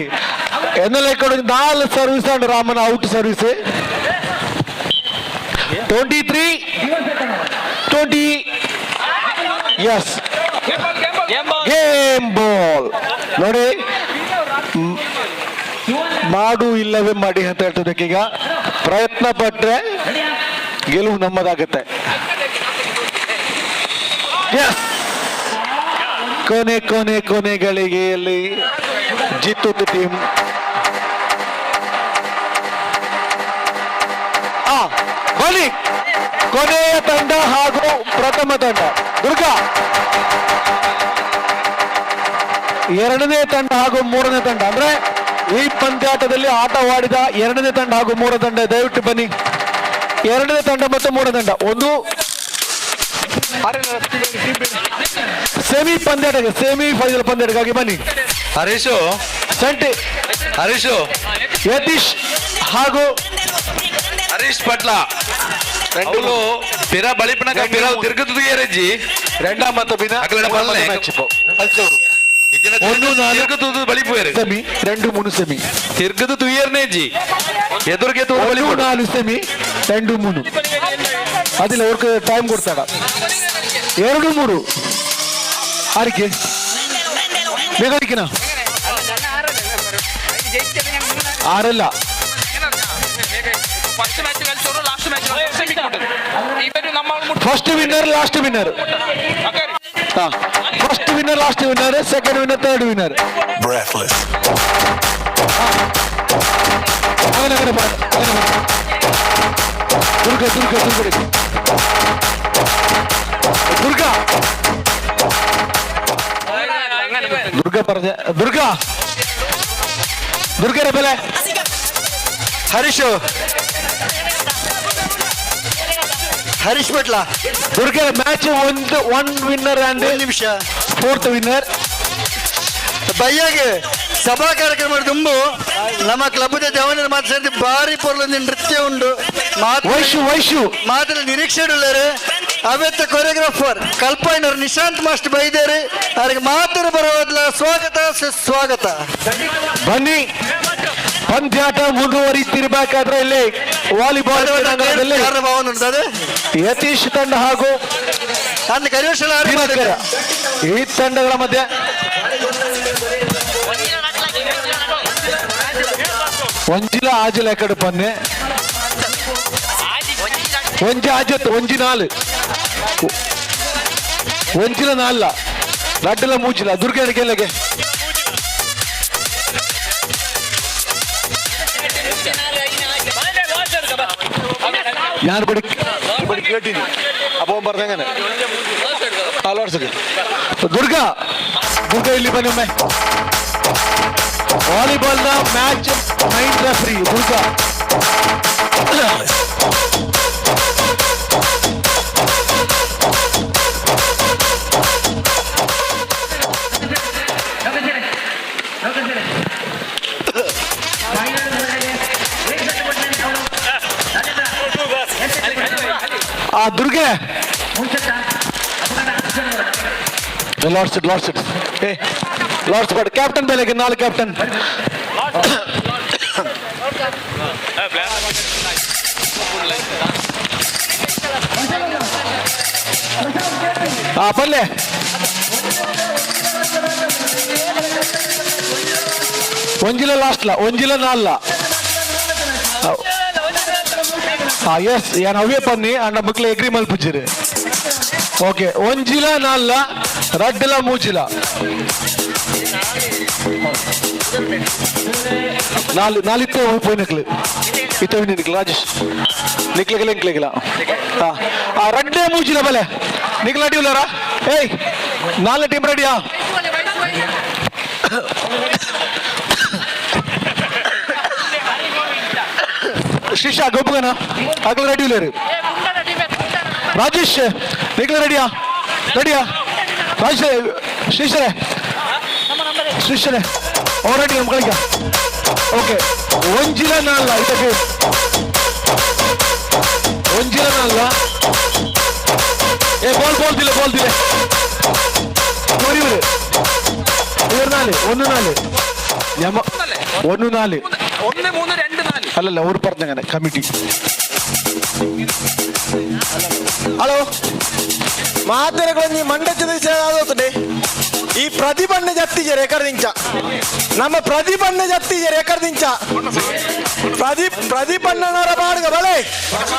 ಎನ್ನ ಲೆಕ್ಕ 4 ಸರ್ವಿಸ್ ಅಂಡ್ ರಾಮನ out service. 23-20. S, game ball. ನೋಡಿ, ಮಾಡು ಇಲ್ಲವೇ ಮಾಡಿ ಅಂತ ಹೇಳ್ತದಕ್ಕೆ ಈಗ ಪ್ರಯತ್ನ ಪಟ್ರೆ ಗೆಲುವು ನಮ್ಮದಾಗುತ್ತೆ. ಎಸ್, ಕೊನೆ ಕೊನೆ ಕೊನೆಗಳಿಗೆಯಲ್ಲಿ ಜಿತ್ತು ಟೀಮ್. ಬನ್ನಿ, ಕೊನೆಯ ತಂಡ ಹಾಗೂ ಪ್ರಥಮ ತಂಡ ದುರ್ಗಾ, ಎರಡನೇ ತಂಡ ಹಾಗೂ ಮೂರನೇ ತಂಡ. ಅಂದ್ರೆ ಈ ಪಂದ್ಯಾಟದಲ್ಲಿ ಆಟವಾಡಿದ ಎರಡನೇ ತಂಡ ಹಾಗೂ ಮೂರನೇ ತಂಡ ದಯವಿಟ್ಟು ಬನ್ನಿ. ಎರಡನೇ ತಂಡ ಮತ್ತು ಮೂರನೇ ತಂಡ ಒಂದು ಸೆಮಿ ಪಂದ್ಯಾಟಕ್ಕೆ, ಸೆಮಿ ಫೈನಲ್ ಪಂದ್ಯಾಟಕ್ಕಾಗಿ ಬನ್ನಿ. ಹರೀಶು ಸಂಟಿ, ಹರೀಶು, ಯತೀಶ್ ಹಾಗೂ ಹರೀಶ್ ಪಟ್ಲ ಅವಳು ಪಿರ ಬಳಿಪನಕ ಪಿರ ತಿರುಗುತ್ತದೆ ಏರಜ್ಜಿ. రెండవ ಬಿನ ಅಗಲಡ ಬಲ್ಲೆ. ಒಂದು ನಾಲ್ಕು ತಿರುಗುತ್ತದೆ ಬಳಿಪುವೇರು ಸೆಮಿ, 2 3 ಸೆಮಿ. ತಿರುಗುದು ತುಯರ್ನೇಜಿ ಎದುರಿಗೆ ತೂದು ಒಂದು ಬಳಿಪುಡು. 4 ಸೆಮಿ, 2 3. ಅದಿಲ್ಲ ಅವ್ರಿಗೆ ಟೈಮ್ ಕೊಡ್ತಾರ. 2 3 ಆರಿಕೆ ಬೇಗ ಅಡಿಕೆನಾ? ಆರಲ್ಲ. First winner last winner, first winner last winner, second winner third winner. Breathless. അങ്ങനെ അങ്ങനെ പറ, അങ്ങനെ പറ. ദുർഗ ദുർഗ ദുർഗ ദുർഗ ദുർഗ പറഞ്ഞ ദുർഗ ദുർഗ ಬೆಲೆ. ಹರೀಶು, ಹರೀಶ್ ಭಟ್ಲ. ದುರ್ಗ ಮ್ಯಾಚ್ ಒಂದು ಒನ್ ವಿನ್ನರ್ ಅಂಡ್ ಒಂದು ನಿಮಿಷ, ಫೋರ್ತ್ ವಿನ್ನರ್. ಬಯ್ಯಾಗೆ ಸಭಾ ಕಾರ್ಯಕ್ರಮ ದುಂಬು ನಮ್ಮ ಕ್ಲಬ್ದ ಜವನರ ಮಾತು ಸೇರಿ ಭಾರಿ ಪೊರ್ಲೊಂದು ನೃತ್ಯ ಉಂಡು. ವೈಶು ವೈಶು ಮಾತ್ರ ನಿರೀಕ್ಷೆ ಉಳ್ಳಾರೆ. ಅವೆತ್ತ ಕೊರಿಯೋಗ್ರಾಫರ್ ಕಲ್ಪೈನರ್ ನಿಶಾಂತ್ ಮಾಸ್ಟರ್ ಬೈದೇರಿ ಅವ್ರಿಗೆ ಮಾತ್ರ ಬರೋದ್ಲ ಸ್ವಾಗತ ಸುಸ್ವಾಗತ. ಬನ್ನಿ, ಪಂದ್ಯಾಟ ಮುಂದುವರಿತಿರ್ಬೇಕಾದ್ರೆ ಇಲ್ಲಿ ವಾಲಿಬಾಲ್ ಕ್ರೀಡಾಂಗಣದಲ್ಲಿ ಯತೀಶ್ ತಂಡ ಹಾಗೂ ದಿನಕರ ಈ ತಂಡಗಳ ಮಧ್ಯೆ ಒಂಜಿಲ ಆಜಿಲ ಎಕಡೆ ಪನ್ನೆ ಒಂಜಿ ಆಜತ್ ಒಂಜಿ ನಾಲ್ ಒಂಜಿಲ ನಾಲ್ಲ ರಡ್ಡಲ ಮೂಜಿಲ ದುರ್ಗಾ ಗೆಲ್ಲಗೆ ಯಾರು ಬಡಿ ಬಡಿ ಕೇಳ್ತೀನಿ. ಅಪ್ಪ ಬರ್ದಂಗನೆ. ದುರ್ಗಾ, ದುರ್ಗಾ ಇಲ್ಲಿ ಬನ್ನಿ ಒಮ್ಮೆ. ವಾಲಿಬಾಲ್ನ ಮ್ಯಾಚ್ ಮೈನ್ ರೆಫ್ರಿ ದುರ್ಗಾ. ಆ ದುರ್ಗೆ ಲಾಸ್ಟ್ ಲಾಸ್ಟ್ ಏ ಲಾಸ್ಟ್ ಬಟ್ ಕ್ಯಾಪ್ಟನ್ ಬೆಲೆಗೆ ನಾಲ್ಕು ಕ್ಯಾಪ್ಟನ್. ಆ ಪಲ್ಲೆ ಒಂಜಿಲ ಲಾಸ್ಟ್ಲ ಒಂಜಿಲ ನಾಲ್ಲ. ಎಸ್ ಯಾನ್ ಅವೇ ಪನ್ನಿ ಅಂಡ ಮಕ್ಳು ಎಗ್ರಿ ಮಲ್ಪುಜಿರಿ. ಓಕೆ, ಒಂಜಿಲ ನಾಲ್ಲ, ರಡ್ಡಲ ಮೂಜಿಲ ನಾಲ್ ನಾಲಿತ್ತೆ ಪೋಯಿ ನಕ್ಲು ಇತ್ತ ನಿಕ್ಲು ರಾಜೇಶ್ ನಿಕ್ಲಗಿಲ್ಲ ಇಂಕ್ಲಿಗಿಲ್ಲ. ಆ ರಡ್ಡೆ ಮೂಜಿಲ ಬಲೆ ನಿಕ್ಲ ಅಡಿಯುಲ್ಲಾರ. ಏಯ್ ನಾಲ್ಕು ಟೀಮ್ ರೆಡಿಯಾ? ಶ್ರೀಶಾ ಗೊಬ್ಬಗನ ಆಗಲ ರೆಡಿ ಇಲ್ಲ. ರಾಜೇಶ್ ನಿಕ್ಲ ರೆಡಿಯಾ? ರೆಡಿಯಾ ರಾಜೇಶ್? ಶ್ರೀಶರೇ ಶ್ರೀಶರೇ ಅವ್ರು ರೆಡಿ ನಮ್ಮ ಕಳಿಕ. ಓಕೆ, ಒಂಜಿಲ ನಾಲ್ಲ ಇದಕ್ಕೆ ಒಂಜಿಲ ನಾಲ್ಲ. ಏ ಬಾಲ್ ಬಾಲ್ ದಿಲ್ಲ ಬಾಲ್ ದಿಲ್ಲ. ಇವರು ಇವರು ನಾല് ഒന്ന് നാല് ഞമ്മ ഒന്ന് നാല് അല്ലല്ല ഒരു പറഞ്ഞങ്ങനെ കമ്മിറ്റി. ಹಲೋ ಮಾತೆರೆಗೊಂಜಿ ಮಂಡಚ್ಚದ ವಿಷಯ ಆದೋತುಂಡೆ. ಈ ಪ್ರತಿಭಣ್ಣ ಜತ್ತಿಜೆರ್ ಎಕರ್ದಿಂಚ ನಮ್ಮ ಪ್ರತಿಭಣ್ಣ ಜತ್ತಿಜೆರ್ ಎಕರ್ದಿಂಚ ಪ್ರದೀಪ್ ಪ್ರದೀಪಣ್ಣನವರ ಬಾಡುಗ ಬಲೆ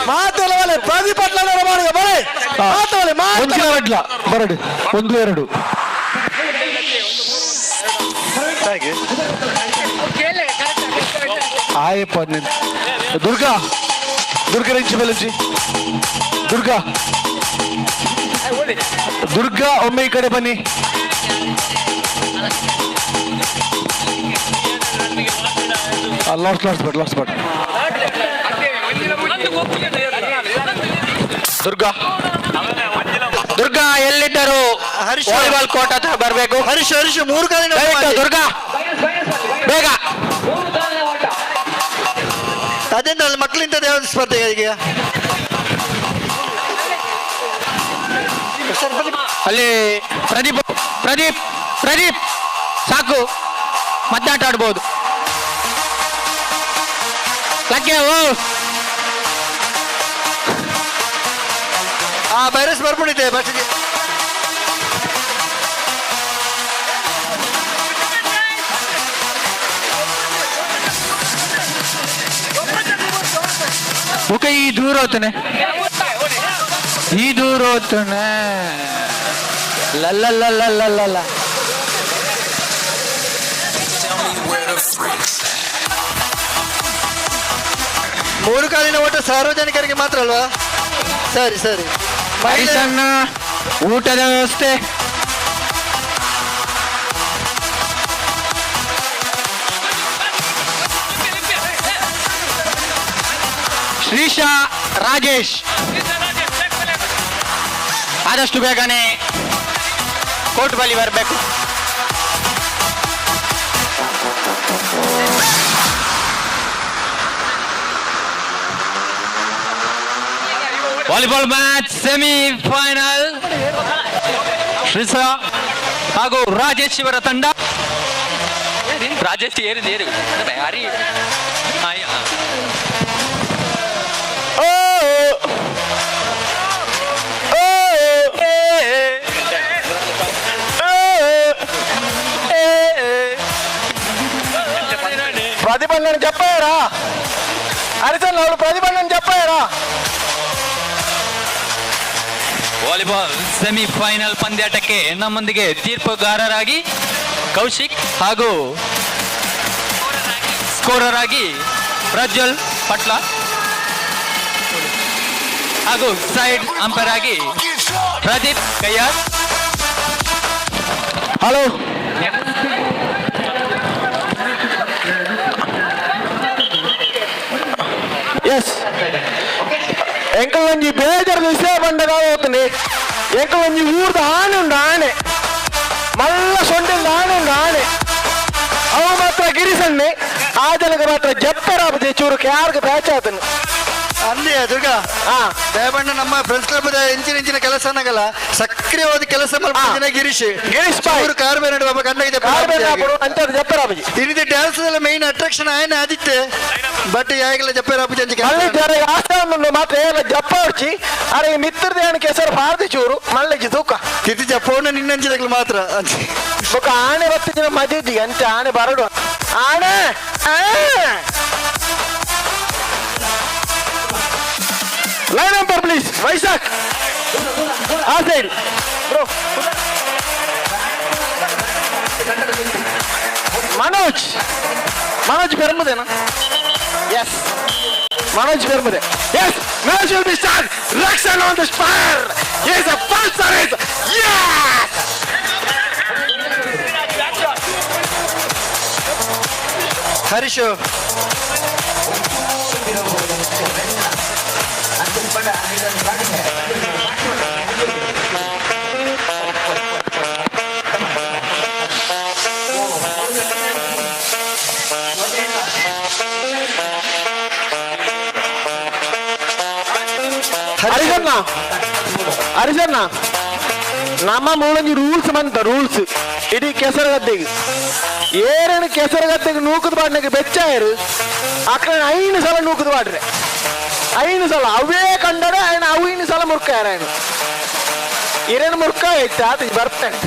ಮಾತೆಲ್ಲ ಬಲೆ ಪ್ರದೀಪಣ್ಣನವರ ಬಾಡುಗ ಬಲೆ ಮಾತು ಬಲೆ ಮಾತು ಒಂಜಿಲ ರಡ್ಲ ಬರಡು ಒಂದು ಎರಡು. ಆಯಪ್ಪ ದುರ್ಗಾ ದುರ್ಗಾ ರೆಂಚಿ ಬೆಲಂಚಿ ದುರ್ಗಾ ದುರ್ಗಾ ಒಮ್ಮೆ ಈ ಕಡೆ ಬನ್ನಿ. Last last but last but Durga Durga ಎಲ್ಲಿದ್ದರು ವಾಲಿಬಾಲ್ ಕೋರ್ಟ್ ಹತ್ರ ಬರಬೇಕು. ಹರೀಶ್ ಹರೀಶ್ ಮೂರು ಕಾಲಿನ ದಯವಿಟ್ಟು ದುರ್ಗಾ ಬೇಗ. ಅದೇಂತ ಅಲ್ಲಿ ಮಕ್ಕಳಿಂದ ಯಾವ್ದು ಸ್ಪರ್ಧೆ ಈಗ? ಅಲ್ಲಿ ಪ್ರದೀಪ್ ಪ್ರದೀಪ್ ಪ್ರದೀಪ್ ಸಾಕು, ಮತ್ತೆ ಆಟ ಆಡ್ಬೋದು. ಲಕ್ಕೆ ಓ ಆ ವೈರಸ್ ಬರ್ಕೊಂಡಿದೆ ಬಸ್ಸಿಗೆ. ಓಕೆ, ಈ ದೂರ ಹೋಗ್ತಾನೆ, ಈ ದೂರ ಹೋಗ್ತಾನೆ. ಲಲ್ಲ. ಮೂರು ಕಾಲಿನ ಓಟ ಸಾರ್ವಜನಿಕರಿಗೆ ಮಾತ್ರ ಅಲ್ವಾ? ಸರಿ ಸರಿ. ಸಣ್ಣ ಊಟದ ವ್ಯವಸ್ಥೆ. ಶ್ರೀಶಾ ರಾಜೇಶ್ ಆದಷ್ಟು ಬೇಗನೆ ಕೋರ್ಟ್ ಬಳಿ ಬರಬೇಕು. ವಾಲಿಬಾಲ್ ಮ್ಯಾಚ್ ಸೆಮಿ ಫೈನಲ್, ಶ್ರೀಸಾ ಹಾಗೂ ರಾಜೇಶ್ ಇವರ ತಂಡ. ರಾಜೇಶ್ ಏರಿದ ಏರು ಹರಿ. ಪ್ರತಿಭಣ್ಣನ చెప్పారా హరిసన్ వాళ్ళు ప్రతిభಣ್ಣನ చెప్పారా? ವಾಲಿಬಾಲ್ ಸೆಮಿಫೈನಲ್ ಪಂದ್ಯಾಟಕ್ಕೆ ನಮ್ಮೊಂದಿಗೆ ತೀರ್ಪುಗಾರರಾಗಿ ಕೌಶಿಕ್ ಹಾಗೂ ಸ್ಕೋರರ್ ಆಗಿ ಪ್ರಜ್ವಲ್ ಪಟ್ಲ ಹಾಗೂ ಸೈಡ್ ಅಂಪೈರ್ ಆಗಿ ಪ್ರದೀಪ್ ಕಯ್ಯಾರ್. ಹಲೋ ಎಸ್ ಎಂಕಲ್ ಒಂಜಿ ಬೇಜಾರ್ ವಿಷಯ ಬಂದಾಗ ಹೋಗ್ತೀನಿ. ಎಂಕಲ್ ಒಂಜಿ ಊರ್ದ ಆನೆ ಉಂಡು, ಆನೆ ಮಲ್ಲ ಸೊಂಡಿಲ್ದ ಆನೆ ಉಂಡು, ಆನೆ ಅವು ಮಾತ್ರ ಗಿರಿಸಣ್ಣೆ ಆ ಜನಕ್ಕೆ ಮಾತ್ರ ಜಪ್ಪರಾಬುಜಿ ಚೂರು ಯಾರಿಗೆ ಬ್ಯಾಚ್ ಆತನು. ಅಂದೆ ದುರ್ಗಾ ದಯಬಣ್ಣ ನಮ್ಮ ಫ್ರೆಂಡ್ಸ್ ಕ್ಲಬ್ ಇಂಚಿನ ಇಂಚಿನ ಕೆಲಸ ಅನ್ನಗಲ್ಲ, ಸಕ್ರಿಯವಾದ ಕೆಲಸ ಮಾಡ್ತಿನ ಗಿರೀಶ್. ಗಿರೀಶ್ ಚೂರು ಕಾರ್ ಮೇಲೆ ನಡುವ ಕಣ್ಣಾಗಿದೆ. ಅಂತ ಜಪ್ಪರಾಬುಜಿ ಇನ್ನಿದೆ ಡ್ಯಾನ್ಸ್ ಎಲ್ಲ ಮೈನ್ ಅಟ್ರಾಕ್ಷನ್ ಆಯನ ಆದಿತ್ತೆ, ಬಟ್ ಯಾಗಲ ಜಪ್ಪರಾಬುಜಿ ಅಂತ. ಮಳ್ಳಿ ಜರ ಆಶ್ರಮ ಮಾತ್ರ ಏನ ಜಪ್ಪ ಹೊಡ್ಚಿ ಅರೆ ಮಿತ್ರದ ಏನು ಕೆಸರು ಪಾರ್ದಿ ಚೂರು ಮಳ್ಳಿಜಿ ತೂಕ ತಿಥಿ ಜಪ್ಪವನ್ನ ನಿನ್ನಂಚಿದಾಗಲು ಮಾತ್ರ. ಬೊಕ ಆನೆ ಬತ್ತಿನ ಮದಿದ್ದಿ ಅಂಚ ಆನೆ ಬರಡು ಆನೆ. ಲೈನ್ ನಂಬರ್ ಪ್ಲೀಸ್ ವೈಶಾಖ್ ಆ ಸೈಡ್ ಬ್ರೋ. ಮನೋಜ್, ಮನೋಜ್ ಪೆರ್ಮುದೇನಾ? Yes, Manoj Permude. Yes, match will be start. Rakshan on the spire. Yes, a first service. Yes. Harish ಹರಿಸಣ್ಣ, ಹರಿಸಣ್ಣ, ನಮ್ಮ ಮೂಲಂಜಿ ರೂಲ್ಸ್ ಮಂತ ರೂಲ್ಸ್ ಇಡೀ ಕೆಸರುಗದ್ದೆಗೆ ಏರೇನು ಕೆಸರುಗದ್ದೆಗೆ ನೂಕುದು ಬಾಡ್ನಗೆ ಬೆಚ್ಚಾಯರು ಅక్కడ 5 ಸಲ ನೂಕುದು ಬಾಡ್ರೆ 5 ಸಲ ಅವೇ ಕಂಡರೆ ఆయన 5 ಸಲ ಮುರ್ಕಾಯರ ఆయన ಇರೇನು ಮುರ್ಕ ಐತೆ ಆತ ಬರ್ತೇನೆ.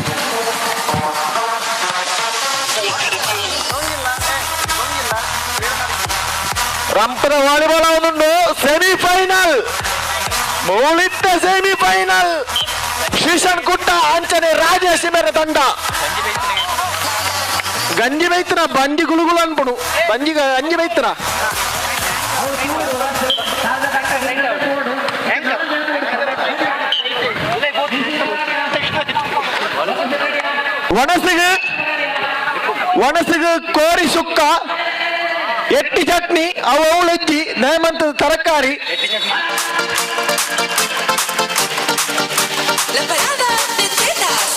ರಂಪದ ವಾಲಿಬಾಲ್ ಅವನುಂಡು ಸೆಮಿಫೈನಲ್ ಮೂಳಿತ್ತ ಸೆಮಿಫೈನಲ್ ಶಿಶನ್ ಕುಟ್ಟ ಅಂಚನೆ ರಾಜೇಶ್ ಮೇರೆ ತಂಡ. ಗಂಜಿ ಬೈತನ ಬಂಜಿ ಗುಳುಗುಳು ಅನ್ಪುಡು ಬಂಜಿ ಗಂಜಿ ಬೈತನ. ಒಣಸಿಗೆ ಒಣಸಿಗೆ ಕೋರಿ ಸುಕ್ಕ ಎಟ್ಟಿ ಚಟ್ನಿ ಅವು ಅವಳಜ್ಜಿ ನೇಮಂತದ ತರಕಾರಿ. La parada de tetas.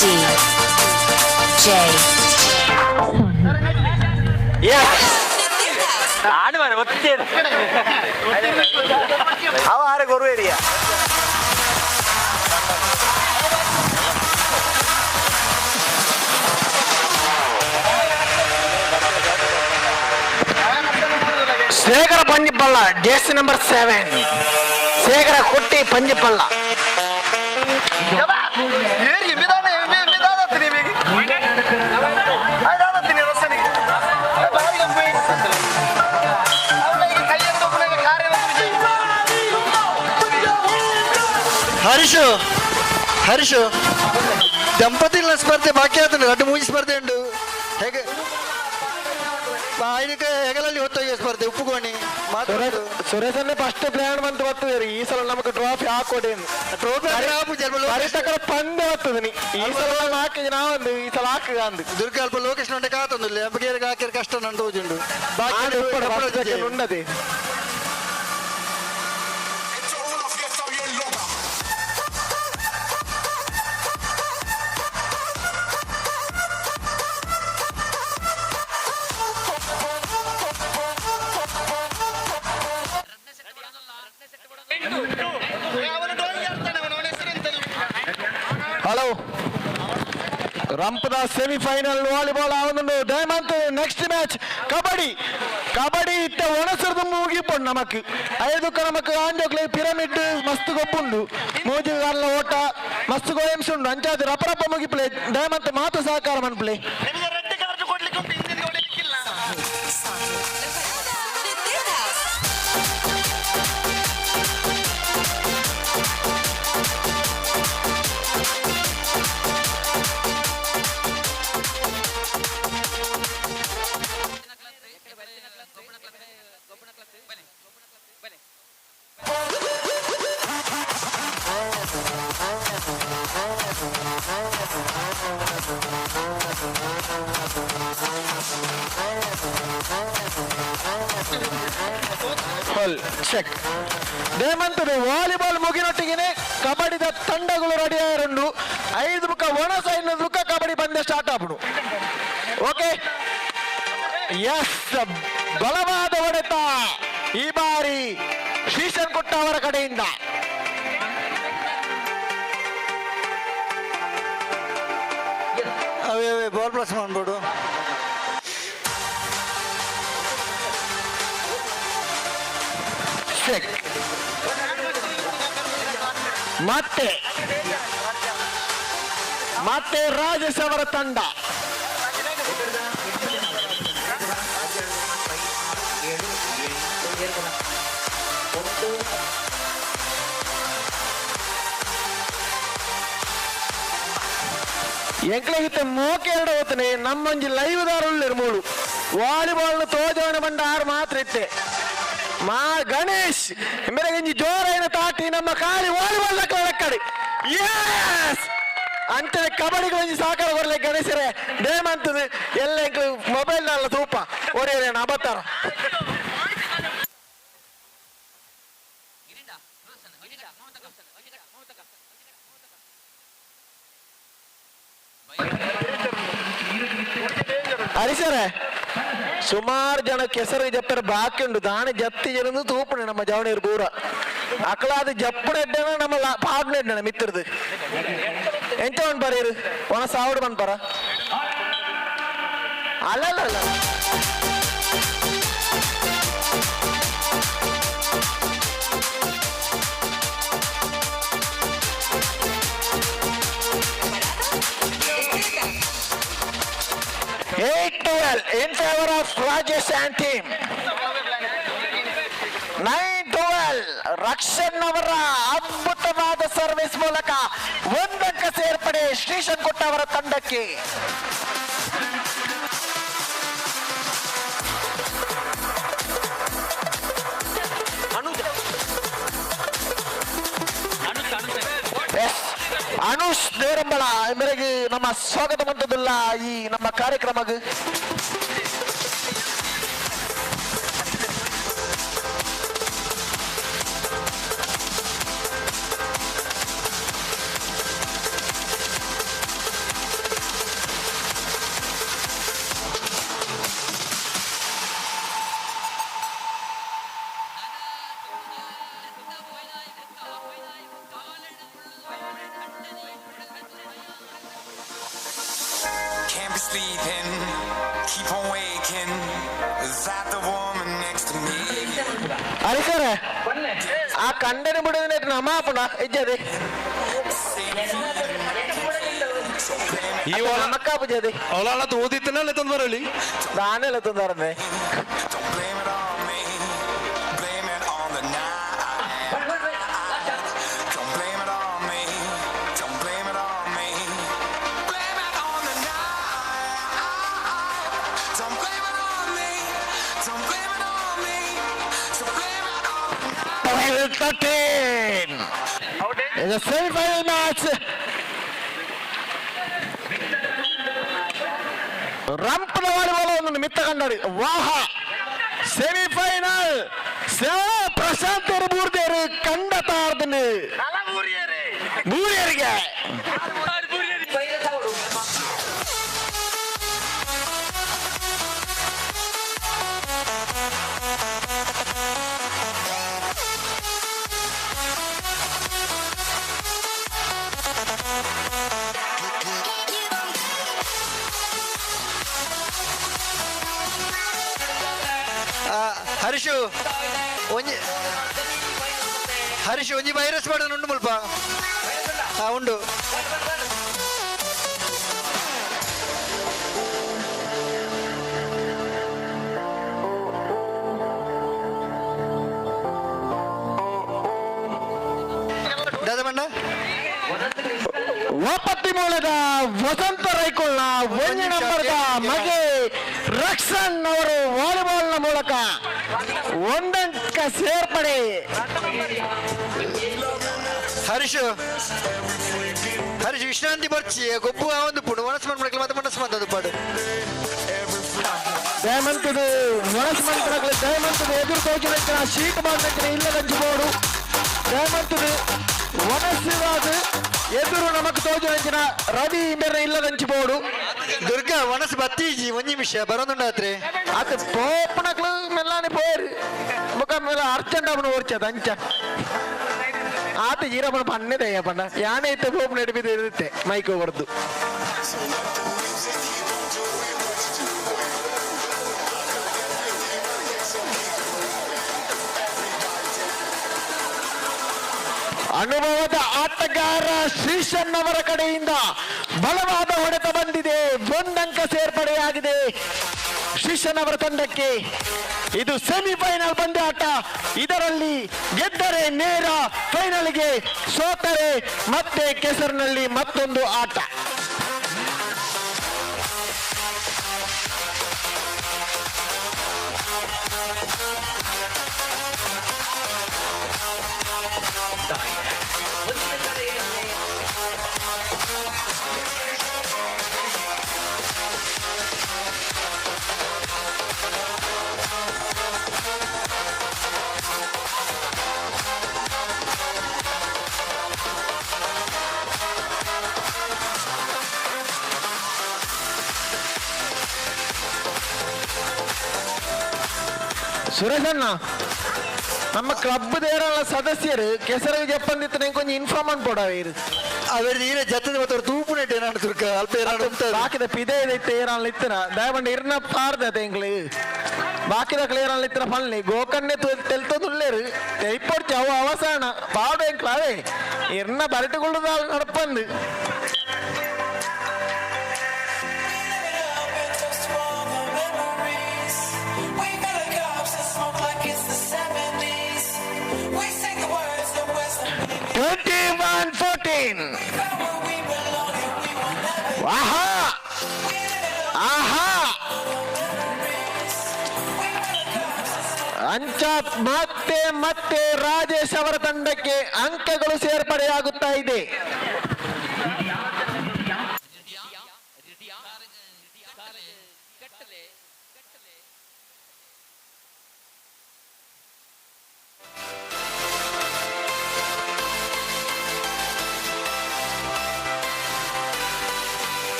D J. ಅವ ಆರೆ ಗುರು ಏರಿಯಾ. ಶೇಖರ ಪಂಜಿಪಳ್ಳ ಜೇಸಿ ನಂಬರ್ 7 ಶೇಖರ ಕೊಟ್ಟಿ ಪಂಜಿಪಳ್ಳ. ಹರೀಶು, ಹರೀಶು ದಂಪತಿಗಳ ಸ್ಪರ್ಧೆ ಬಾಕಿ ಆತನು ರಡ್ಡು ಮೂಜಿ ಸ್ಪರ್ಧೆ ಉಂಟು. ಹೇಗೆ ಇದಕ್ಕೆ ಹೆಗಲಲ್ಲಿ ಹೊತ್ತೊಯ್ಯುವ ಸ್ಪರ್ಧೆ ಉಪ್ಪುಗೋಣಿ ಮಾತಾಡೋದು. ಸುರೇಶನ್ನೇ ಫಸ್ಟ್ ಪ್ಲಾನ್ ಬಂತು ಬರ್ತದೆ ಈ ಸಲ ನಮಗೆ ಟ್ರೋಫಿ ಹಾಕೊಡಿ. ಟ್ರೋಫಿ ಹರಿತಕರ ಪಂದ್ಯ ಬರ್ತದೆ ನೀ ಈ ಸಲ ಹಾಕಿದ ನಾವೊಂದು ಈ ಸಲ ಹಾಕುಗ ಅಂದು. ದುರ್ಗ ಅಲ್ಪ ಲೋಕೇಶ್ ನೋಟೆ ಕಾತೊಂದು ಅಬ್ಬಗೇರಿಗೆ ಹಾಕಿರ ಕಷ್ಟ ನಂದು ತೋಜುಂಡು. ಬಾಕಿ ಉಂಡದೆ. ಹಲೋ ರಂಪದ ಸೆಮಿಫೈನಲ್ ವಾಲಿಬಾಲ್ ಆವೊಂದುಂಡು. ದಯಮಂತ್ ನೆಕ್ಸ್ಟ್ ಮ್ಯಾಚ್ ಕಬಡ್ಡಿ. ಕಬಡ್ಡಿ ಇತ್ತ ಒಣಸರ್ದು ಮುಗಿಪೊಂಡು ನಮಕ್ ಐದುಕ್ಕ ನಮಕ್ ಆಂಜೋಕ್ಲೆ ಪಿರಮಿಡ್ ಮಸ್ತ್ ಗೊಬ್ಬುಂಡು ಮೂಜಿಗಾರ್ಲ ಓಟ ಮಸ್ತ್ ಗೋಯಮ್ಸ್ ಉಂಡು ಅಂಚಾದ ರಪ ರಪ ಮುಗಿಪ್ಲೆ. ದಯಮಂತ್ ಮಾತು ಸಹಕಾರ ಮನ್ಪ್ಲೆ. ವಾಲಿಬಾಲ್ ಚೆಕ್ ನೇಮಂತದ ವಾಲಿಬಾಲ್ ಮುಗಿನೊಟ್ಟಿಗೆ ಕಬಡ್ಡಿದ ತಂಡಗಳು ರೆಡಿ ಆಯರುಂಡು. 5 ಮುಖ ಒಣ ಸೈಡ್ ಮುಖ ಕಬಡ್ಡಿ ಪಂದ್ಯ ಸ್ಟಾರ್ಟ್ ಆಪುಂಡು. ಓಕೆ, ಎಸ್, ಬಲವಾದ ಹೊಡೆತ ಈ ಬಾರಿ ಶ್ರೀಶನ್ ಕೊಟ್ಟ ಅವರ ಕಡೆಯಿಂದ. ಅವೇ ಅವೇ ಬಾಲ್ ಪ್ಲಸ್ ಮಾಡ್ಬೋದು. ಚೆಕ್. ಮತ್ತೆ ಮತ್ತೆ ರಾಜೇಶ್ ಅವರ ತಂಡ. ಎಂಕ್ಲಗಿತ್ತ ಮೋಕೆ ಎರಡು ಹೋಗ್ತಾನೆ ನಮ್ಮೊಂಜಿ ಲೈವ್ ದಾರುಳ್ಳಿರು ಮೂಳು ವಾಲಿಬಾಲ್ ತೋಜವನ ಬಂಡ ಆರು ಮಾತ್ರ ಇತ್ತೆ ಮಾ ಗಣೇಶ್ ಮೇರೆಗಿಂಜಿ ಜೋರೈನ ತಾಟಿ ನಮ್ಮ ಕಾಲಿ ವಾಲಿಬಾಲ್ ಲಕ್ಕಡಿ. ಎಸ್, ಅಂಚನೆ ಕಬಡ್ಡಿಗೆ ಒಂಜಿ ಸಹಕಾರ ಬರಲೆ ಗಣೇಶರೇ ನೇಮಂತದ ಎಲ್ಲ ಎಂಕ್ಲು ಮೊಬೈಲ್ ನಲ್ಲ ತೂಪ ಒಡೆಯರೇನ ಅಬತ್ತಾರ. ಹರಿಸರೇ, ಸುಮಾರು ಜನ ಕೆಸರು ಜಪ್ಪರ ಬಾಕಿ ಉಂಟು ದಾಣಿ ಜತ್ತಿ ಜನದು ತೂಪಣೆ ನಮ್ಮ ಜವಣಿಯರು ಪೂರ ಅಕಲಾದ ಜಪ್ಪುನ ಎಡ್ಡನ ನಮ್ಮ ಪಾಡ್ನ ಎಡ್ಡನ ಮಿತ್ರದು ಎಂತ ಮನ್ಪಾರ ಇರು ಒಣ ಸಾವಡು ಮನ್ಪಾರ ಅಲ್ಲ ಅಲ್ಲ ಅಲ್ಲ. 8-12 in favor of Rajesh and team. 9-12 Rakshan ಅವರ ಅದ್ಭುತವಾದ ಸರ್ವಿಸ್ ಮೂಲಕ ಒಂದಂಕ ಸೇರ್ಪಡೆ ಶ್ರೀಶನ್ ಕೊಟ್ಟ ಅವರ ತಂಡಕ್ಕೆ. ಎಸ್, ಅನುಷ್ ನೇರಂಬಳ ಮೇರೆಗೆ ನಮ್ಮ ಸ್ವಾಗತ ಮಂತದಿಲ್ಲ ಈ ನಮ್ಮ ಕಾರ್ಯಕ್ರಮಕ್ಕೆ. Can't be sleeping, keep on waking. Is that the woman next to me? ಹರಿಸರೆ, ಆ ಕಂಡನಿ ಬಿಡೋದಿನ ನಮ್ಮ ಅಪ್ಪನ ಇಜ್ಜದೆ ನಮಕ್ಕ ಪೂಜೆ ಅವಳ ಓದಿತ್ತಲ್ಲ ತಂದು ಬರಲಿ ನಾನೆಲ್ಲ ತಂದಾರನೆ. Blame it on me, blame it on the night. Don't blame it on me, don't blame it on me. Blame it on the night. Don't blame it on me, don't blame it on me. So blame it on 12-13. It's a semi-final match. ರಂಪದ volleyball ಒಂದು ಮಿತ್ತ ಕಂಡಾಡಿ ವಾಹ semifinal Prashant ಬೂರ್ದೇರು ಕಂಡ ತಾರ್ದನು ಬೂರಿಯರಿಗೆ. ಹರೀಶು ಒಂಜಿ ಹರೀಶ್ ಒಂಜಿ virus ಮಾಡೋಣ ಉಂಡು ಮುಲ್ಪ ಉಂಡು. ದಾದಮಣ್ಣ ಒಪ್ಪತ್ತಿ ಮೂಲದ ವಸಂತ ರೈಕೊಳ್ಳ ಒಂಜಿ ನಂಬರ್ದ ಮಗೆ ರಕ್ಷನ್ ಅವರು ವಾಲಿಬಾಲ್ನ ಮೂಲಕ ಒಂದಂಕ ಸೇರ್ಪಡೆ. ಹರೀಶ್ ಹರೀಶ್ ವಿಶ್ರಾಂತಿ ಬರ್ಚಿ ಗೊಬ್ಬು ಆ ಒಂದು ಪುಡು ಮನಸ್ಸು ಮಾಡ್ಬೇಕು ಮತ್ತೆ ಮನಸ್ಸು ಮಾತಾಡು ಪಾಡು. ದಯಮಂತದ ವನಸ್ ಮಂತ್ರಗಳ ದಯಮಂತದ ಎದುರು ತೋಚಿನ ಶೀಟ್ ಮಾಡಿದ ಇಲ್ಲದಂಚು ಬೋಡು ದಯಮಂತದ ವನಸ್ಸಿದಾದ ಎದುರು ನಮಕ್ ತೋಜಿನ ರವಿ ಇಂಬೆರ್ನ ಇಲ್ಲದಂಚು ಬೋಡು. ದುರ್ಗಾ ವನಸ್ ಬತ್ತೀಜಿ ಒಂಜಿ ನಿಮಿಷ ಬರೋದುಂಡಾತ್ರೆ. ಅದು ಪೋಪನಕ್ಲು ಮೆಲ್ಲಾನೆ ಪೋರು ಮುಖ ಮೇಲೆ ಅರ್ಜೆಂಟ್ ಅವನು ಓರ್ಚದ ಅಂಚ ಆತ ಜೀರಪ್ಪನ ಪನ್ನೆದೆ ಪಣ್ಣ ಯಾನೆ ಇತ್ತ ಪೋಪ್ ನಡಿಬಿದ್ದು ಇರುತ್ತೆ ಮೈಕ್ ಹೊಡೆದು. ಅನುಭವದ ಆಟಗಾರ ಶ್ರೀಶನ್ ಅವರ ಕಡೆಯಿಂದ ಬಲವಾದ ಹೊಡೆತ ಬಂದಿದೆ. ಒಂದಂಕ ಸೇರ್ಪಡೆಯಾಗಿದೆ ಶ್ರೀಶನ್ ಅವರ ತಂಡಕ್ಕೆ. ಇದು ಸೆಮಿಫೈನಲ್ ಪಂದ್ಯಾಟ. ಇದರಲ್ಲಿ ಗೆದ್ದರೆ ನೇರ ಫೈನಲ್ಗೆ, ಸೋತರೆ ಮತ್ತೆ ಕೆಸರಿನಲ್ಲಿ ಮತ್ತೊಂದು ಆಟ. ಸುರೇಶಣ್ಣ, ನಮ್ಮ ಕ್ಲಬ್ ದೇರಲ್ಲ ಸದಸ್ಯರು ಕೆಸರಿಗೆ ಜಪ್ಪಂದಿತ್ತು ನಂಗೆ ಕೊಂಚ ಇನ್ಫಾರ್ಮ್ ಅನ್ಪೋಡ ಇರು. ಅವೆರಡು ಈರೆ ಜತ್ತದ ಮತ್ತೆ ತೂಪು ನೆಟ್ಟು ಏನಾಡು ದುರ್ಗ ಅಲ್ಪ ಏನಾಡು ಉಂಟು. ಬಾಕಿದ ಪಿದೆ ಇತ್ತು ಏರಾನ್ ಇತ್ತನ ದಯಮಂಡ ಇರ್ನ ಪಾರ್ದ ಎಂಗ್ಲು ಬಾಕಿದ ಕ್ಲಿಯರ್ ಇತ್ತಿನ ಪಲ್ನಿ ಗೋಕರ್ಣೆ ತೆಲ್ತೊಂದುಲ್ಲೇರು ತೆಯ್ಪೊಡ್ಚಿ ಅವು ಅವಸಾನ ಪಾಡು ಎಂಕ್ಲ ಅವೇ ಇರ್ನ ಬರಟುಗುಳ್ಳುದ ನಡಪಂದು. Fourteen. ಆಹಾ ಆಹಾ ಅಂಚ ಮತ್ತೆ ಮತ್ತೆ ರಾಜೇಶ್ ಅವರ ತಂಡಕ್ಕೆ ಅಂಕಗಳು ಸೇರ್ಪಡೆಯಾಗುತ್ತಾ ಇದೆ.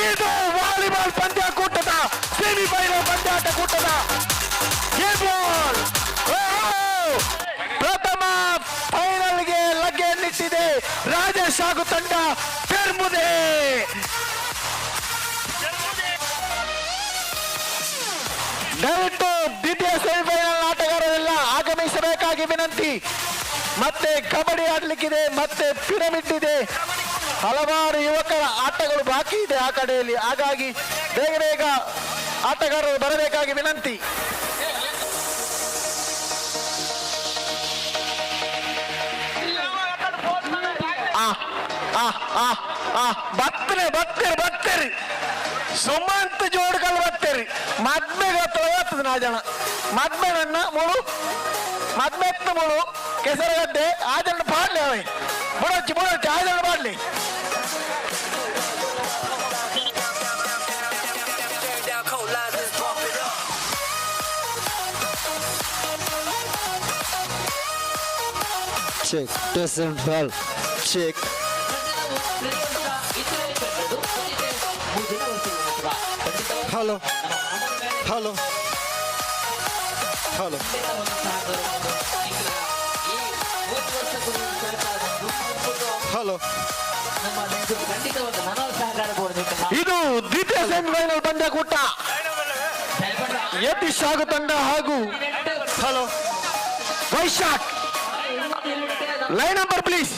ಇದು ವಾಲಿಬಾಲ್ ಪಂದ್ಯಾಕೂಟದ ಸೆಮಿಫೈನಲ್ ಪಂದ್ಯಾಟಕೂಟದ ಬಾಲ್. ಪ್ರಥಮ ಫೈನಲ್ಗೆ ಲಗ್ಗೆಯನ್ನಿಟ್ಟಿದೆ ರಾಜೇಶ್ ಹಾಗೂ ತಂಡ ಪೆರ್ಮುದೆ. ದಯವಿಟ್ಟು ದ್ವಿತೀಯ ಸೆಮಿಫೈನಲ್ ಆಟಗಾರರೆಲ್ಲ ಆಗಮಿಸಬೇಕಾಗಿ ವಿನಂತಿ. ಮತ್ತೆ ಕಬಡ್ಡಿ ಆಡ್ಲಿಕ್ಕಿದೆ, ಮತ್ತೆ ಪಿರಮಿಡ್ ಇದೆ, ಹಲವಾರು ಯುವಕರ ಆಟಗಳು ಬಾಕಿ ಇದೆ ಆ ಕಡೆಯಲ್ಲಿ. ಹಾಗಾಗಿ ಬೇಗ ಬೇಗ ಆಟಗಾರರು ಬರಬೇಕಾಗಿ ವಿನಂತಿ. ಆ ಆ ಆ ಆ ಬತ್ತನೆ ಬತ್ತೇರಿ ಬತ್ತೇರಿ ಸುಮಂತ್ ಜೋಡ್ಗಳು ಬತ್ತೇರಿ ಮದ್ಮೆಗೆ ಬರ್ತದೆ ನಾ ಜನ ಮದ್ಮೆ ನನ್ನ ಮುಳು ಮದ್ಮೆತ್ತ ಮುಳು ಕೆಸರಗಡ್ಡೆ ಆ ಜನ ಪಾಡ್ಲಿ ಅವೇ ಬುಡಚ್ಚಿ ಬುಡಚ್ಚಿ ಆ ಜನ ಪಾಡ್ಲಿ. Check, test and valve. Check. Hello. Hello. Hello. Hello. ಇದು ದ್ವಿತೀಯ ಸೆಮಿಫೈನಲ್ ಪಂದ್ಯಕೂಟ. ಯತೀಶ್ ಹಾಗೂ ತಂಡ ಹಾಗೂ hello Vaishakh. Line number please,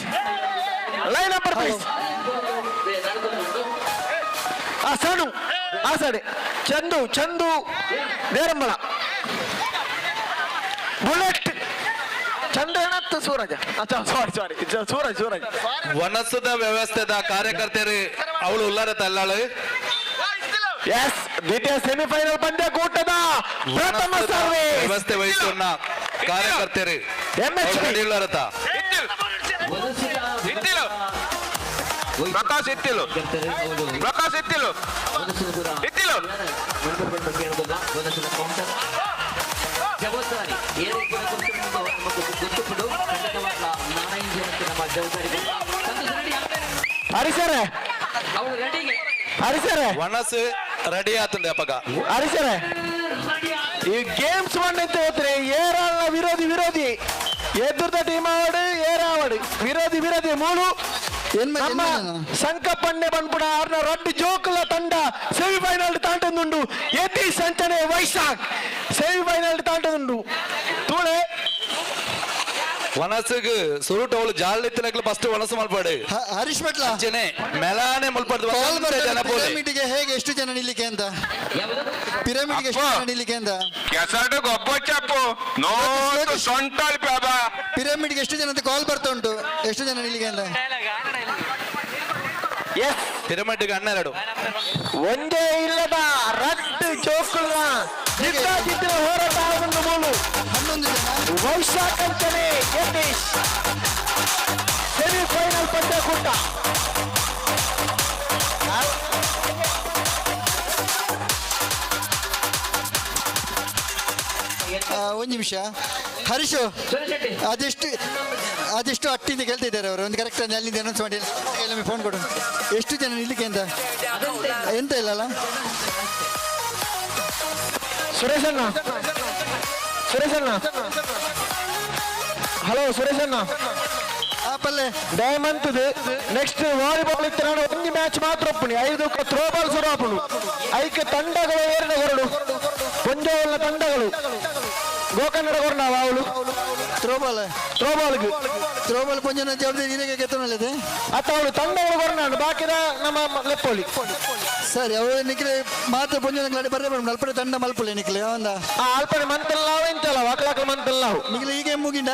line number please. ಆ ಸಣು ಆ ಸಡೆ ಚಂದು ಚಂದು ದೇರಂಬಳ ಬುಲೆಟ್ ಚಂದ್ರ ಏನತ್ತು ಸೂರಜ ಸಾರಿ ಸಾರಿ ಸೂರಜ್ ಸೂರಜ್. ವನಸದ ವ್ಯವಸ್ಥೆದ ಕಾರ್ಯಕರ್ತರು ಅವಳು ಉಲ್ಲಾರ ತಲ್ಲಾಳು. ಎಸ್, ದ್ವಿತೀಯ ಸೆಮಿಫೈನಲ್ ಪಂದ್ಯಕೂಟದ ಪ್ರಥಮ ಸರ್ವಿಸ್ ವ್ಯವಸ್ಥೆ ವಹಿಸೋಣ. ಕಾರ್ಯಕರ್ತರು ರೆಡಿ. ಇತ್ತಿಲು ಪ್ರಕಾಶ್, ಇತ್ತಿಲು ಪ್ರಕಾಶ್, ಇತ್ತಿಲು ಇತ್ತಿಲು. ಜವಾಬ್ದಾರಿ ಏನೇ ಕೂಡ ಗೊತ್ತುಂಟು ನಮಗೆ ಗೊತ್ತುಂಟು ಖಂಡಿತವಾಗ್ಲ ನಾರಾಯಣ ಜನಕ್ಕೆ ನಮ್ಮ ಜವಾಬ್ದಾರಿ. ಹರಿಸರ. ಅವಳು ರೆಡಿಗೆ. ಹರಿಸರ. ವನಸು ರೆಡಿ ಆತಂದೆ ಅಪ್ಪಗ. ಹರಿಸರ, ಈ ಗೇಮ್ಸ್ ಅಂತ ಹೋದ್ರೆ ಏರಾಳ ವಿರೋಧಿ ವಿರೋಧಿ ಎದುರ್ದ ಟೀಮ್ ಆವಡು ಏರಾವಡು ವಿರೋಧಿ ವಿರೋಧಿ ಮೂಲು ನಮ್ಮ ಸಂಕಪ್ಪಣ್ಣೆ ಬಂದ್ಪುಡ ಆರ್ನ ರಡ್ಡು ಜೋಕುಲ ತಂಡ ಸೆಮಿಫೈನಲ್ ತಾಂಟೊಂದುಂಡು. ಯತೀಶ್ ಸಂಚನೆ ವೈಶಾಖ್ ಸೆಮಿಫೈನಲ್ ತಾಂಟೊಂದುಂಡು ತೂಳೆ. ವನಸುಗ್ ಸುರುಟ್ ಅವಳು ಜಾಲಿತ್ತಿನಕ್ಲು ಫಸ್ಟ್ ವನಸು ಮಲ್ಪಾಡು. ಹರೀಶ್ ಭಟ್ಲ. ಅಂಚನೆ ಮೆಲಾನೆ ಮಲ್ಪಾಡ್ದು. ಕಾಲ್ ಜನ ಪೋಲೆ. ಪಿರಮಿಡ್ಗೆ ಹೇಗೆ ಎಷ್ಟು ಜನ ನಿಲ್ಲಿಕ್ಕೆ ಅಂತ, ಪಿರಮಿಡ್ಗೆ ಎಷ್ಟು ಜನ ನಿಲ್ಲಿಕ್ಕೆ ಅಂತ. ಕೆಸರು ಗೊಬ್ಬ ಚಪ್ಪು ನೋಟು ಸೊಂಟಲ್ ಪ್ಯಾಬ. ಪಿರಮಿಡ್ಗೆ ಎಷ್ಟು ಜನ ಅಂತ ಕಾಲ್ ಬರ್ತಾ ಉಂಟು, ಎಷ್ಟು ಜನ ನಿಲ್ಲಿಕ್ಕೆ ಅಂತ. ಎಸ್. ಪಿರಮಿಡ್ಗೆ 12. ಒಂದೇ ಇಲ್ಲದ ರಡ್ಡು ಜೋಕುಲ ಜಿದ್ದ ಜಿದ್ದಿನ ಹೋರಾಟ ಒಂದು ಮೂಲು. 11 ಜನ. ವೈಶಾಖ್ ಅಂಚನೆ ಯತೀಶ್ ಸೆಮಿಫೈನಲ್ ಪಂದ್ಯಕೂಟ. ಒಂದು ನಿಮಿಷ ಹರೀಶು, ಅದೆಷ್ಟು ಅದೆಷ್ಟು ಅಟ್ಟಿಂದ ಕೇಳ್ತಾ ಇದ್ದಾರೆ ಅವರು. ಒಂದು ಕರೆಕ್ಟ್ ಅಲ್ಲಿಂದ ಅನೌನ್ಸ್ ಮಾಡಿ, ನಮಗೆ ಫೋನ್ ಕೊಡು. ಎಷ್ಟು ಜನ ನಿಲ್ಲಿಕ್ಕೆ ಅಂತ ಎಂತ ಇಲ್ಲಲ್ಲ. ಸುರೇಶಣ್ಣ, ಸುರೇಶಣ್ಣ, ಹಲೋ ಸುರೇಶಣ್ಣ. ಆ ಪಲ್ಲೆ. ಡೈಮಂತ್ ನೆಕ್ಸ್ಟ್ ವಾಲಿಬಾಲ್ ಇತ್ತು. ನಾನು ಒಂದು ಮ್ಯಾಚ್ ಮಾತ್ರ ಒಪ್ಪುನಿ. 5 ಥ್ರೋ ಬಾಲ್ ಶುರು ಆಪುಂಡು. ಐಕೆ ತಂಡಗಳು ಏರಿನ ಹೊರಡು ಪೊಂಜೋವಲ್ಲ ತಂಡಗಳು ಗೋಕರ್ಣದ ಕೊರಡ ಅವಳು. ಥ್ರೋಬಾಲ್. ಥ್ರೋಬಾಲ್ಗೆ. ಥ್ರೋಬಾಲ್ ಪೊಂಜನ ಜವಾಬ್ದಾರಿ ನೀರಿಗೆ ಗೆತ್ತನಲ್ಲದೆ. ಅತ್ತ ಅವಳು ತಂಡಗಳು ಕೊರನಾಡು ಬಾಕಿದ ನಮ್ಮ ಲೆಪ್ಪೋಲಿ. ಸರಿ, ಅವಳು ನಿಕ್ಲೆ ಮಾತ್ರ ಪೊಂಜನ ಬರ್ರೆ ಬರ ಅಲ್ಪಡೆ ತಂಡ ಮಲ್ಪುಲೆ ನಿಕ್ಲೆ ಅವಂದ. ಆ ಅಲ್ಪಡೆ ಮಂತಲ್ಲ ಎಂತಲ್ಲ ವಾಕಲಾಕ ಮಂತಲ್ಲ. ನಿಕ್ಲೆ ಈಗ ಮುಗಿಂಡ.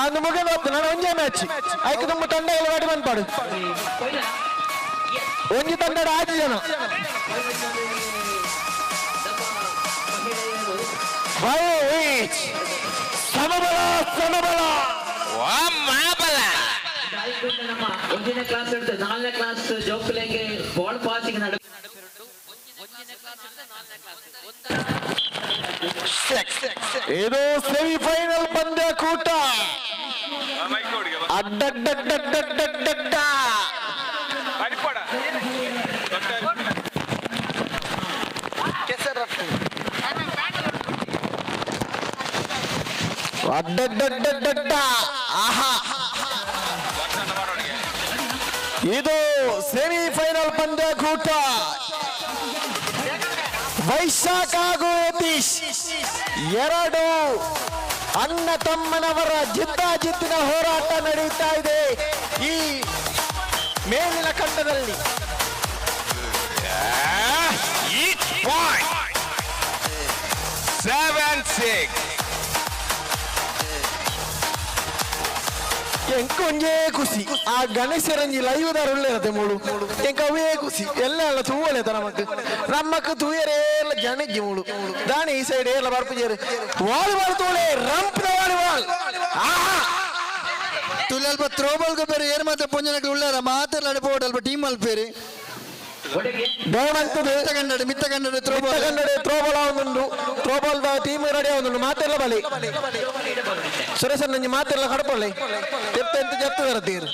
ಅದು ಮುಗಿದ ಹೋಗ್ತದೆ. ನಾನು ಒಂದೇ ಮ್ಯಾಚ್ ಐಕೆ ತುಂಬ ತಂಡಗಳು ಗಾಡಿ ಬಂದ್ಪಾಡು. ಒಂಜಿ ತಂಡದ 6 ಜನ. 5 ಈಚ್. ಸಮಬಲ ಸಮಬಲ. ಮಹಾಬಲ. ನಮ್ಮ ಒಂದನೇ ಕ್ಲಾಸ್ ಹಿಡಿದು ನಾಲ್ಕನೇ ಕ್ಲಾಸ್ ಜೋಕುಲೆಗೆ ಬಾಲ್ ಪಾಸಿಂಗ್ ನಡು. ಇದು ಸೆಮಿಫೈನಲ್ ಪಂದ್ಯಕೂಟ. ಅಡ್ಡಡ್ಡಡ್ಡಡ್ಡಡ್ಡಡ್ಡ. ಅಡ್ಡಡ್ಡಡ್ಡಡ್ಡ. ಆಹಾ, ಇದು ಸೆಮಿಫೈನಲ್ ಪಂದ್ಯಕೂಟ. ವೈಶಾಖ ಹಾಗೂ ಯತೀಶ್ ಎರಡು ಅಣ್ಣ ತಮ್ಮನವರ ಜಿದ್ದಾಜಿದ್ದಿನ ಹೋರಾಟ ನಡೆಯುತ್ತಾ ಇದೆ ಈ ಮೇಲಿನ ಖಂಡದಲ್ಲಿ. Each point 7-6. ಎಂಕ ಒಂಜೇ ಖುಷಿ, ಆ ಗಣೇಶರಂಜಿ ಲೈವ್ ದಾರ ಉಳ್ಳೇನತೆ ಮೂಳು. ಎಂಕ ಅವೇ ಖುಷಿ ಎಲ್ಲ ಎಲ್ಲ ತೂವಲೇತ ನಮಕ್ ನಮ್ಮಕ್ ತೂಯರೇ ಎಲ್ಲ ಜನಜ್ಜಿ ಮೂಳು ದಾಣಿ ಈ ಸೈಡ್ ಎಲ್ಲ ಬರ್ಪುಜೇರು. Volleyball ತೂಳೆ, ರಂಪ್ದ volleyball. ಆಹಾ. ತುಲೆ ಅಲ್ಪ ಥ್ರೋಬಾಲ್ ಬೇರೆ ಏರ್ ಮಾತ್ರ ಪೊಂಜನಕ್ಕೆ ಉಳ್ಳಾರ ಮಾತ್ರ ಪೋಡ್ ಅಲ್ಪ ಟೀಮ್ ಅಲ್ಪೇರಿ. ಡೌನ್. ಮಿತ್ತ ಕನ್ನಡ, ಮಿತ್ತ ಕನ್ನಡ ಥ್ರೋಬಾಲ್. ಕನ್ನಡ ಥ್ರೋಬಾಲ್ ಆವೊಂದುಂಡು. ಥ್ರೋಬಾಲ್ the team ready ಆವೊಂದುಂಡು. ಮಾತೆಲ್ಲ ಬಲಿ ಸುರೇಶ್ ನಂಜಿ ಮಾತೆಲ್ಲ ಕಡಪೊಳ್ಳೆ ತೆಪ್ತ ಎಂತ ಜಪ್ತದಾರ ತೀರು.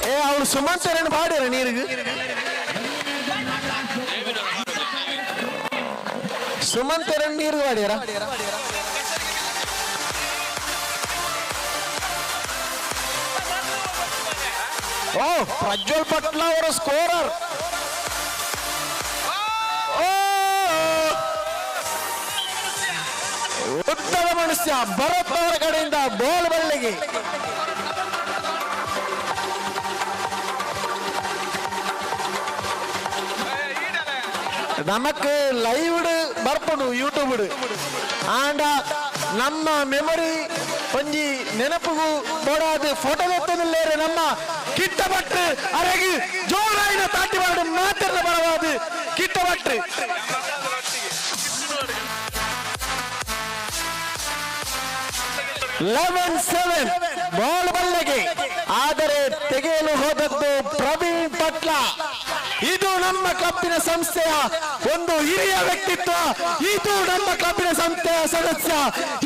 ಏ ಅವಳು ಸುಮಂತರನ್ನು ಪಾಡ್ಯಾರ ನೀರಿಗೆ. ಸುಮಂತರನ್ನು ನೀರು ಪಾಡ್ಯಾರ. ಓ ಪ್ರಜ್ವಲ್ ಪಟ್ಲ ಅವರ ಸ್ಕೋರರ್. ಓ ಉತ್ತಮ ಮನುಷ್ಯ ಭರತ್ ಅವರ ಕಡೆಯಿಂದ ಬಾಲ್ ಬಳ್ಳಿಗೆ. ನಮಕ್ ಲೈವ್ ಬರ್ಪುಂಡು ಯೂಟ್ಯೂಬ್, ಆಂಡ ನಮ್ಮ ಮೆಮೊರಿ ಒಂಜಿ ನೆನಪುಗು ಬೋಡಾದ ಫೋಟೋ ಎತ್ತೊಂದುಲ್ಲೇರು ನಮ್ಮ ಕಿಟ್ಟ ಭಟ್ರು. ಅರೆಗ್ ಜೋರಾಯಿನ ತಾಟಿ ಬಾಡು ಮಾತೆರ್ನ ಬರವಾದ ಕಿಟ್ಟ ಭಟ್ರು. 11-7 ಬಾಲ್ ಬಲ್ಲೆಗೆ, ಆದರೆ ತೆಗೆಯಲು ಹೋದದ್ದು ಪ್ರವೀಣ್ ಪಟ್ಲ. ಇದು ನಮ್ಮ ಕ್ಲಬ್ಬಿನ ಸಂಸ್ಥೆಯ ಒಂದು ಹಿರಿಯ ವ್ಯಕ್ತಿತ್ವ, ಇದು ನಮ್ಮ ಕ್ಲಬ್ಬಿನ ಸಂಸ್ಥೆಯ ಸದಸ್ಯ,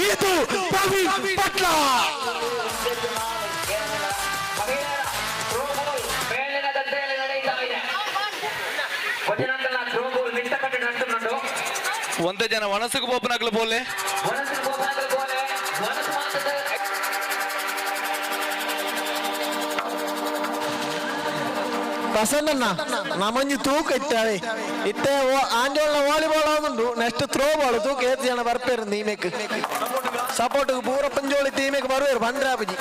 ಇದು ಪ್ರವೀಣ್ ಪಟ್ಲ. ಒಂದೇ ಜನ ವನಸುకు ಪೋಪನಾಗ್ಲು ಬೋಲೆ. ಪ್ರಸನ್ನಣ್ಣ ನಮ್ಮಂಜಿ ತೂಕ ಇಟ್ಟಾಳೆ ಇತ್ತೆ ಆಂಜೋಳ್ನ ವಾಲಿಬಾಲ್ ಆದುಂಡು, next throw ball ತೂಕ ಏತ್ ಜನ ಬರ್ಪೇರು ಟೀಮೇಕ್ ಸಪೋರ್ಟ್ ಪೂರ ಪಂಜೋಳಿ ಟೀಮೇಕ್ ಬರುವೇರು ಬಂದ್ರಾಪುಜಿ.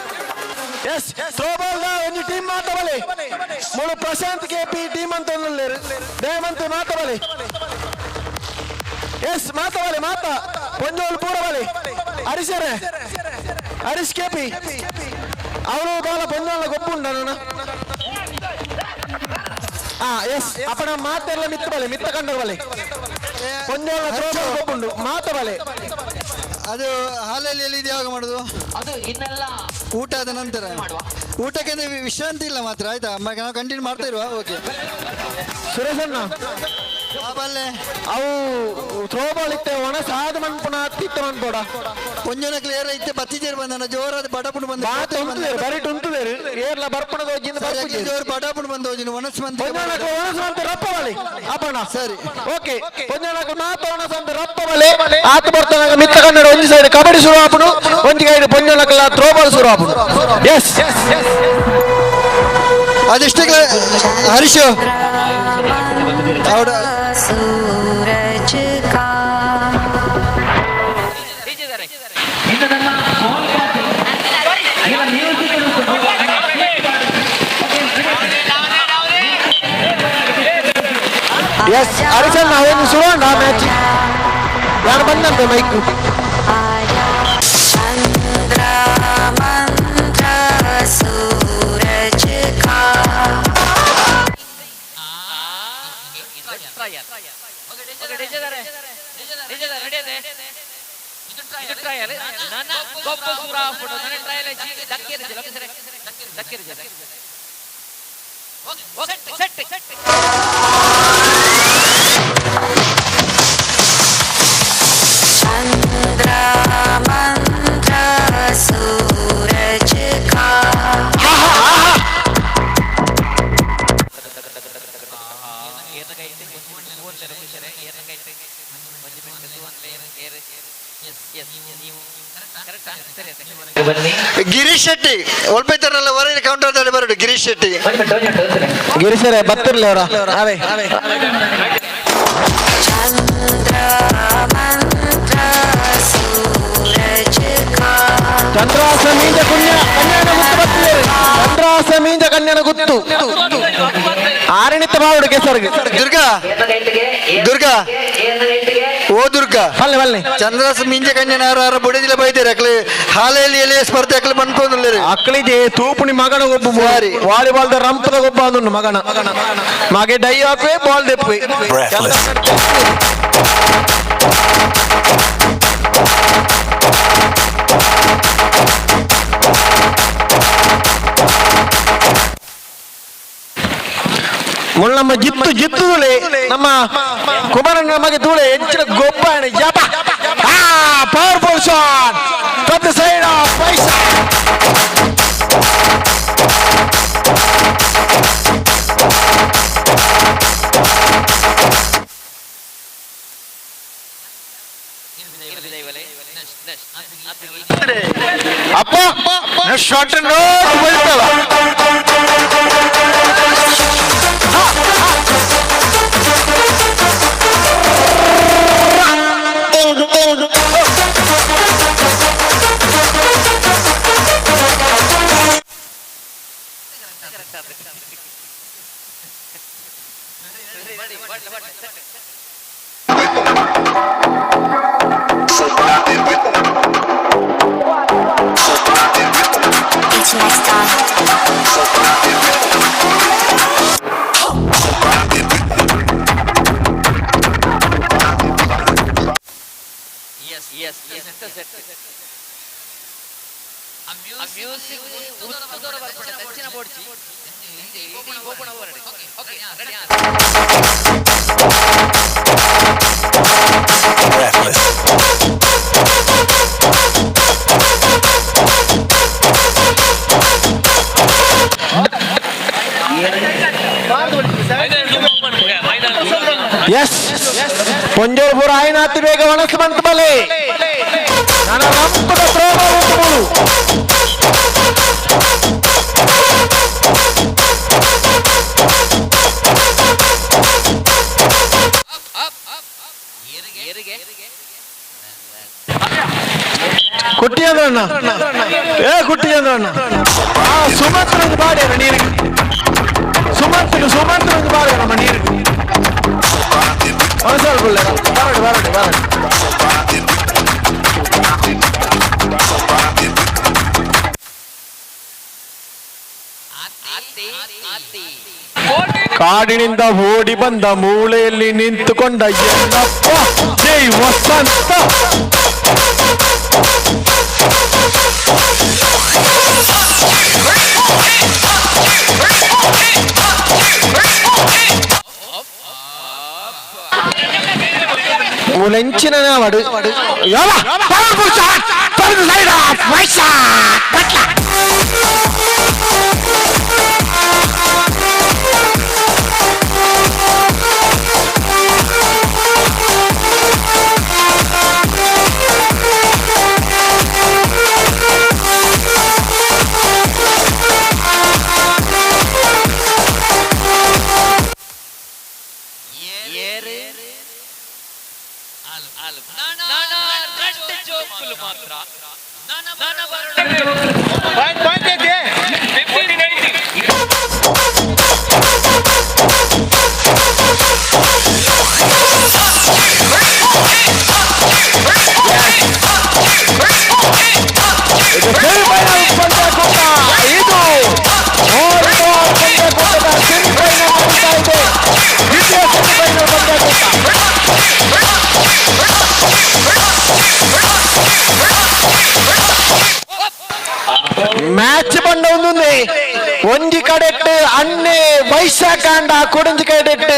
S throw ball ಒಂಜಿ ಟೀಮ್ ಮಾತ ಬಲೆ ಮುಳು ಪ್ರಶಾಂತ್ K P team ಅಂತ ಒಂದುಲ್ಲೇರು ದೇವಂತ ಮಾತ ಬಲೆ. ಎಸ್ ಮಾತ ಬಲೆ ಮಾತ ಪಂಜೋಳಿ ಪೂರ ಬಲೆ ಹರೀಶರೇ ಹರೀಶ್ ಕೆ ಪಿ ಅವನು ಬಾಲ ಪಂಜೋಳ ಗೊಬ್ಬುಂಡ ನನ್ನ. ಎಸ್ ಅಪ್ಪಣ ಮಾತೆಲ್ಲ ಮಿತ್ತ ಬಲೆ ಮಿತ್ತ ಕಂಡ ಬಲೆ ಪಂಜೋಳ ಥ್ರೋ ಬಾಲ್ ಗೊಬ್ಬುಂಡು ಮಾತ ಬಲೆ. ಅದು ಹಾಲಲ್ಲಿ ಎಲ್ಲಿ ಯಾವಾಗ ಮಾಡುದು? ಅದು ಇನ್ನೆಲ್ಲ ಊಟ ಆದ ನಂತರ. ಊಟಕ್ಕೆ ವಿಶ್ರಾಂತಿ ಇಲ್ಲ ಮಾತ್ರ, ಆಯ್ತಾ? ನಾವು ಕಂಟಿನ್ಯೂ ಮಾಡ್ತಾ ಇರುವ. ಓಕೆ ಸುರೇಶಣ್ಣ ಬಲ್ಲೆ ಅವು ಥ್ರೋ ಬಾಲ್ ಇತ್ತೆ ಒಣ ಸಾದ ಮನ್ಪುನ ಅತ್ತಿತ್ತ ಮನ್ಪೋಡ ಒಂಜನ ಕ್ಲಿಯರ್ ಇತ್ತೆ ಬತ್ತಿಜೇರು ಬಂದನ ಜೋರಾದ ಬಡಪುಣು ಬಂದ ಬರಿ ಟುಂತುದೇರು ಏರ್ಲ ಬರ್ಪಣದ ಹೋಗಿಂದ ಬರ್ಪುಜಿ ಜೋರು ಬಡಪುಣು ಬಂದ ಹೋಜಿನ ಒಣಸ್ ಬಂತ ಪೊಂಜನಕ್ಲು ಒಣಸ್ ಬಂತ ರಪ್ಪ ಬಲೆ ಅಪ್ಪಣ ಸರಿ ಓಕೆ ಪೊಂಜನಕ್ಲು ಮಾತ ಒಣಸ್ ಅಂತ ರಪ್ಪ ಬಲೆ ಆತ ಬರ್ತಾನಾಗ ಮಿತ್ತ ಕನ್ನಡ ಒಂಜಿ ಸೈಡ್ ಕಬಡ್ಡಿ ಶುರು ಆಪುಣು, ಒಂಜಿ ಸೈಡ್ ಪೊಂಜನಕ್ಲ ಥ್ರೋ ಬಾಲ್ ಶುರು ಆಪುಣು. ಎಸ್ ಅದೆಷ್ಟೇ ಹರೀಶ್ ಅವಡ सूरज का ಎಸ್ ಹರೀಶಣ್ಣ ಒಂದು ಶುರು ಆ ಮ್ಯಾಚ್ ಯಾರು ಬಂದಂತೆ ಮೈಕ್. चंद्र मंत्र सूरज का चंद्र मंत्र सूरज का ಗಿರೀಶ್ ಶೆಟ್ಟಿ ಒಲ್ಪೈತಾರಲ್ಲ ಹೊರಗಿನ ಕೌಂಟರ್ ಬರೋಡು ಗಿರೀಶ್ ಶೆಟ್ಟಿ. ಗಿರೀಶರೇ ಬತ್ತಿರ್ಲಿ ಅವರ ಅವೇ. चंद्र मंत्र सूरज का ಚಂದ್ರಾಸ ಮೀಂಜ ಪುಣ್ಯ ಕನ್ಯಾನ ಗುತ್ತು ಬತ್ತಿದ್ದೇವೆ. ಚಂದ್ರಾಸ ಮೀಂಜ ಕನ್ಯಾನ ಗುತ್ತು ಆರಣಿತ ಬಾವುಡು ಕೆಸರ್ಗೆ. ದುರ್ಗಾ ದುರ್ಗಾ ಓ ದುರ್ಗಾ ಬಲ್ಲೆ ಬಲ್ಲೆ ಚಂದ್ರಾಸ ಮಿಂಜ ಕನ್ಯನ ಆರ ಬುಡದಿಲ್ಲ ಬೈದೇರೆ ಅಕ್ಲೆ ಹಾಲೆಯಲ್ಲಿ ಎಲ್ಲಿ ಸ್ಪರ್ಧೆ ಅಕ್ಲೆ ಬಂದ್ಕೊಂಡ್ರೆ ಅಕ್ಳಿದೆ ತೂಪುಣಿ ಮಗನ ಗೊಬ್ಬು ವಾಲಿಬಾಲ್ the ರಂಪದ ಗೊಬ್ಬ ಅಂದುಂಡು ಮಗನ ಮಗೆ ಡೈ ಹಾಕುವೆ ಬಾಲ್ ದೆಪ್ಪುವೆ. ಮುಳ್ಳು ನಮ್ಮ ಜಿತ್ತು ಜಿತ್ತು ಧೂಳೆ ನಮ್ಮ ಕುಮಾರಣ್ಣ ನಮಗೆ ಧೂಳೆ ಹೆಚ್ಚಿನ ಗೊಬ್ಬ ಯಪ್ಪ. Powerful shot from the side of Paisa. ಅಪ್ಪ ಶಾರ್ಟ್ ಬೀಳ್ತಲ್ಲ. ಎಸ್ ಪೊಂಜೋರ್ಪುರ ಆಯ್ನಾತಿ ಬೇಗ ಒಣಸು ಬಂತು ಬಲೆ ನನ್ನ ರಂಪದ ಪ್ರೇಮ ಉಂಟು. ಕುಟ್ಟಿ ಅಂದ್ರಣ್ಣ, ಏ ಕುಟ್ಟಿ ಅಂದ್ರಣ್ಣ, ಆ ಸುಮಂತ್ರನ ಬಾಡ್ಯಾರ ನೀರಿಗೆ, ಸುಮಂತ್ರಿಗೆ ಸುಮಂತ್ರನ ಬಾಡ್ಯಾರ ನಮ್ಮ ನೀರಿಗೆ. ಮನಸ್ಸಾಲ್ ಬರಡಿ ಬರಡಿ ಬರಡಿ. ಕಾಡಿನಿಂದ ಓಡಿ ಬಂದ ಮೂಳೆಯಲ್ಲಿ ನಿಂತುಕೊಂಡ ಎಲ್ಲಪ್ಪ ಜೈ ವಸಂತ. ಮುಲೆಂಚಿನ ವಾಡು powerful shot for the side of Vaishakh Patla. Semifinal ಪಂದ್ಯಕೂಟ ಇದು, ಆಲ್ ಪಂದ್ಯಕೂಟದ ಸೆಮಿಫೈನಲ್ ನಡೀತಾ ಇದೆ. ದ್ವಿತೀಯ ಸೆಮಿಫೈನಲ್ ಪಂದ್ಯಕೂಟ. ಮ್ಯಾಚ್ ಬಂದ ಒಂದೊಂದೇ ಒಂಜಿ ಕಡೆಟ್ ಅಣ್ಣೆ ವೈಶಾಖಾಂಡ, ಕೊಡಂಜಿ ಕಡೆಟ್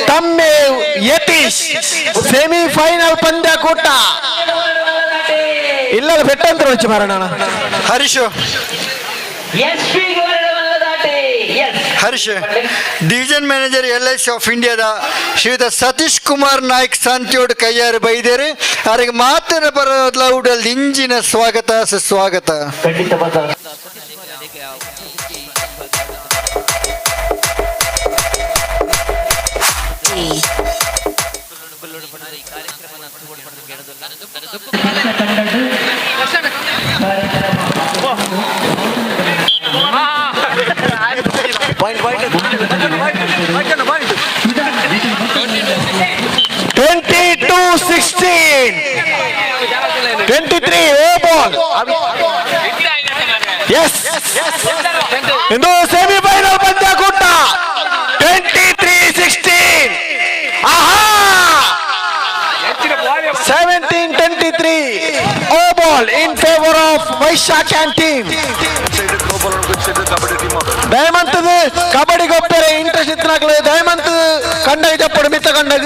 ತಮ್ಮೆ ಯತೀಶ್. ಸೆಮಿಫೈನಲ್ ಪಂದ್ಯಕೂಟ ಇಲ್ಲ ಬೆಟ್ಟಂತ ರುಚಿ ಮಾರಣ. Harish Harish, division manager L I C of ಇಂಡಿಯಾದ ಶ್ರೀಯುತ ಸತೀಶ್ ಕುಮಾರ್ ನಾಯ್ಕ್ ಸಂತ್ಯೋಡ್ ಕೈಯಾರು ಬೈದೇರು. ಅವರಿಗೆ ಮಾತಿನ ಬರೋದ್ಲ ಉಡಲ್ ಇಂಜಿನ ಸ್ವಾಗತ ಸುಸ್ವಾಗತ. 22-16, 23 ಓ ಬಾಲ್. ಎಸ್, ಇಂದು ಸೆಮಿಫೈನಲ್ ಪಂದ್ಯಕೂಟ. 23-16. ಆಹಾ, 17-23 ಓ ball in favour of Vaishakh and team. ದಯಮಂತದ ಕಬಡ್ಡಿ ಗೊಪ್ಪರೆ ಇಂಟ್ರೆಸ್ಟ್ ಇತ್ತನಾಗ್ಲು ದಯಮಂತ ಕಂಡಗ ಜಪ್ಪಡು ಮಿತ್ತ ಕಂಡಗ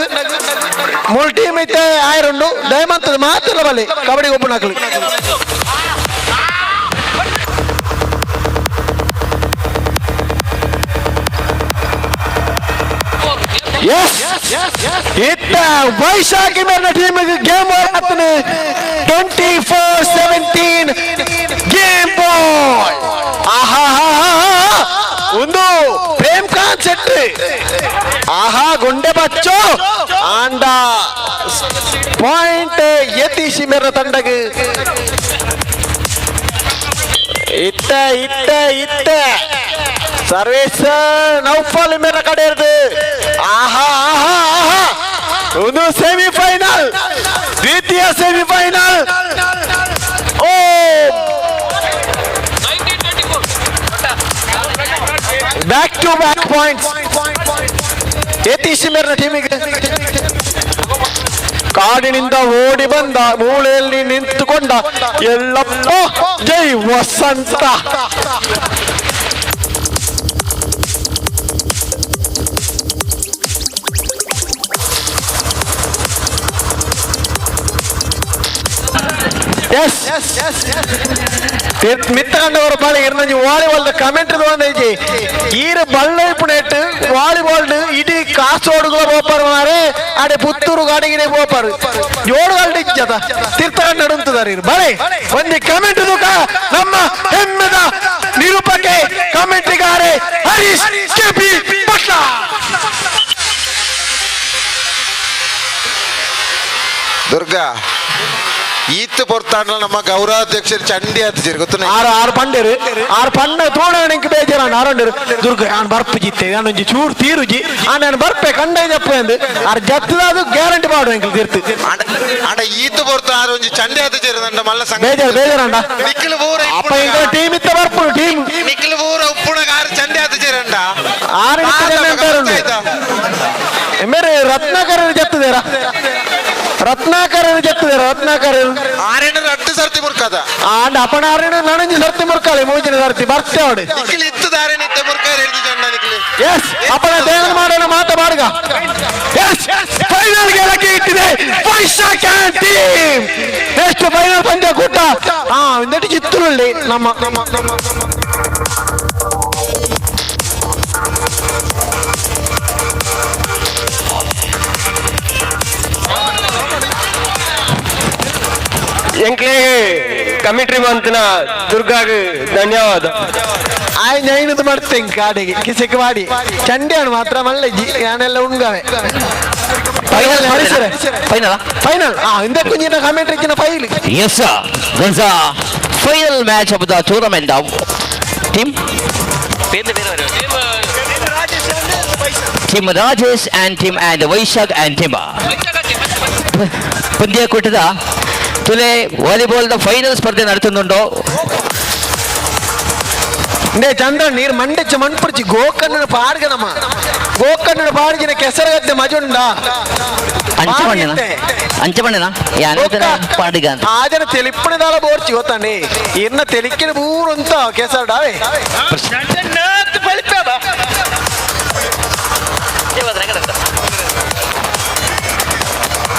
ಮೂರು ಟೀಮ್ ಇತ್ತೆ ಆಯರುಂಡು. ದಯಮಂತದ ಮಾತ್ರ ಬಲ್ಲಿ ಕಬಡ್ಡಿ ಗೊಪ್ಪನಾಕ್ಲು. ಎಸ್, ಇತ್ತ ವೈಶಾಖಿ ಮೇಲಿನ ಟೀಮ್ ಗೇಮ್ ಆತನು. 24-17 ಗೇಮ್ ಬಾಲ್. ಆಹಾ, ಒಂದು ಪ್ರೇಮ್ ಖಾನ್ ಸೆಟ್. ಆಹಾ, ಗುಂಡೆ ಬಚ್ಚು ಆಂಡ ಪಾಯಿಂಟ್ ಯತೀಶ್ ಮೇರ ತಂಡಗ್. ಇತ್ತ ಇತ್ತ ಇತ್ತ ಸರ್ವಿಸ್ ನೌಫಲ್ ಮೇರ ಕಡೆ ಇರ್ದು. ಆಹಾ ಆಹಾ ಆಹಾ, ಒಂದು ಸೆಮಿಫೈನಲ್, ದ್ವಿತೀಯ ಸೆಮಿಫೈನಲ್. ಓ back to back points Yatish ಮೇರ್ನ ಟೀಮಿಗೆ. ಕಾಡಿನಿಂದ ಓಡಿ ಬಂದ, ಮೂಲೆಯಲ್ಲಿ ನಿಂತುಕೊಂಡ ಎಲ್ಲಪ್ಪ. ಜೈ ವಸಂತ. ಎಸ್, ಮಿತ್ತಕಂಡವರು ಬಾಳಿ ಇರ್ನಂಜಿ ವಾಲಿಬಾಲ್ ಕಮೆಂಟ್ ಒಂದೈಜಿ. ಈರು ಬಳ್ಳೈಪುನೇಟ್ ವಾಲಿಬಾಲ್ ಇಡೀ ಕಾಸೋಡುಗಳ ಪೋಪರ್ ಮಾರೆ, ಆಡೆ ಪುತ್ತೂರು ಗಾಡಿಗೆ ಪೋಪರ್ ಜೋಡುಗಲ್ಡು ಇಚ್ಚದ ತೀರ್ಥಕಂಡ ಉಂತದಾರ ಇರು ಬಳೆ. ಒಂದಿ ಕಮೆಂಟ್ ದುಕ ನಮ್ಮ ಹೆಮ್ಮೆದ ನಿರೂಪಕೆ ಕಮೆಂಟಿಗಾರೆ ಹರೀಶ್ ಕೆಪಿ ಪಟ್ಲ. ದುರ್ಗಾ, ಈತ್ ಪೊರ್ತಾಂಡ ನಮ್ಮ ಗೌರವಾಧ್ಯಕ್ಷರು ಚಂಡಿ ಆತಿಜರು ಗೊತ್ತು. ಆರು ಆರು ಪಂಡೇರು ಆರು ಪಣ್ಣ ತೋಣಕ್ಕೆ ಬೇಜಾರ ಆರಂಡರು. ದುರ್ಗ, ನಾನು ಬರ್ಪು ಜಿತ್ತೆ, ನಾನೊಂಜಿ ಚೂರು ತೀರುಜಿ, ಆ ನಾನು ಬರ್ಪೆ ಕಂಡ ಜಪ್ಪ ಅಂದು ಆರು ಜತ್ತದ, ಅದು ಗ್ಯಾರಂಟಿ ಮಾಡು ಎಂಕಲ್ ತೀರ್ತು. ಆಂಡ ಈತ್ ಪೊರ್ತ ಆರು ಒಂಜಿ ಚಂಡಿ ಆತಿಜರು ನಂಡ ಮಲ್ಲ ಸಂಘ. ಬೇಜಾರು ಬೇಜಾರಂಡ. ನಿಖಿಲ್ ಪೂರ ಅಪ್ಪ ಎಂಕಲ್ ಟೀಮ್ ಇತ್ತ ಬರ್ಪು ಟೀಮ್. ನಿಖಿಲ್ ಪೂರ ಉಪ್ಪುಣಗ ಆರು ಚಂಡಿ ಆತಿಜರಂಡ. ಆರು ಮೇರೆ ರತ್ನಾಕರ್ ಜತ್ತದೇರ, ರತ್ನಾಕರ್ ಜತ್ತದೇರ, ರತ್ನಾಕರ್. ಆರೇನ ರಟ್ಟು ಸರ್ತಿ ಮುರ್ಕದ. ಆಂಡ ಅಪ್ಪಣ ಆರೇನ ನನಂಜಿ ಸರ್ತಿ ಮುರ್ಕಾಳೆ, ಮೂಜಿನ ಸರ್ತಿ ಬರ್ತೆ ಅವಡು. ನಿಖಿಲ್ ಇತ್ತು ದಾರೇನ ಇತ್ತ ಮುರ್ಕಾರ ಹಿಡಿದು ಜಂಡ ನಿಖಿಲ್. ಎಸ್, ಅಪ್ಪಣ ದೇವನ ಮಾಡೋಣ ಮಾತ ಬಾಡ್ಗ. ಎಸ್, ಫೈನಲ್ ಗೆಲಕ್ಕೆ ಇಟ್ಟಿದೆ ವೈಶಾಖ ಟೀಮ್. ನೆಕ್ಸ್ಟ್ ಫೈನಲ್ ಪಂದ್ಯ ಕೂಟ. ಹಾ, ಒಂದೆಟ್ಟು ಜಿತ್ತುಳ್ಳಿ ನಮ್ಮ ನಮ್ಮ ನಮ್ಮ ಎಂಕ್ಲೆ ಕಮಿಟ್ರಿ ಮಂತನ ದುರ್ಗಾಗ್ ಧನ್ಯವಾದ. ಆಯ್ ನೈನದು ಮಾಡ್ತೇನೆ ಕಾಡಿಗೆ ಕಿಸೆಕ್ ಮಾಡಿ ಚಂಡಿയാണ് ಮಾತ್ರ ಮಲ್ಲೆಜ್ಜಿ ಯಾನೆಲ್ಲ ಉಂಗಾವೆ. Final final. ಫೈನಲ್. ಆ ಹಿಂದೆ ಕುಂಜಿನ ಕಮೆಂಟ್ರಿ ಇಚ್ಚಿನ file. Yes sir, that's a final match of the tournament. Team team Rajesh and team and Vaishakh and team ಪಂದ್ಯಕೂಟದ ತುಲೆ ವಾಲಿಬಾಲ್ the final ಸ್ಪರ್ಧೆ ನಡೆತುಂಡು. ಇಂದೇ ಚಂದ್ರ ನೀರು ಮಂಡೆಚ್ಚ ಮಣ್ಪುರ್ಚಿ ಗೋಕರ್ಣನ ಪಾಡ್ಗ, ನಮ್ಮ ಗೋಕರ್ಣನ ಪಾಡ್ಗಿನ ಕೆಸರಗದ್ದೆ ಮಜುಂಡ. ಅಂಚ ಮಣ್ಣನ, ಅಂಚ ಮಣ್ಣನ ಪಾಡಿಗ ಅಂತ. ಆಜನ ತೆಲಿಪ್ಪಣದಾಳ ಬೋರ್ಚಿ ಗೊತ್ತಾಂಡಿ, ಇರ್ನ ತೆಲಿಕ್ಕಿನ ಬೂರು ಅಂತ ಕೆಸರಡಾವೆ.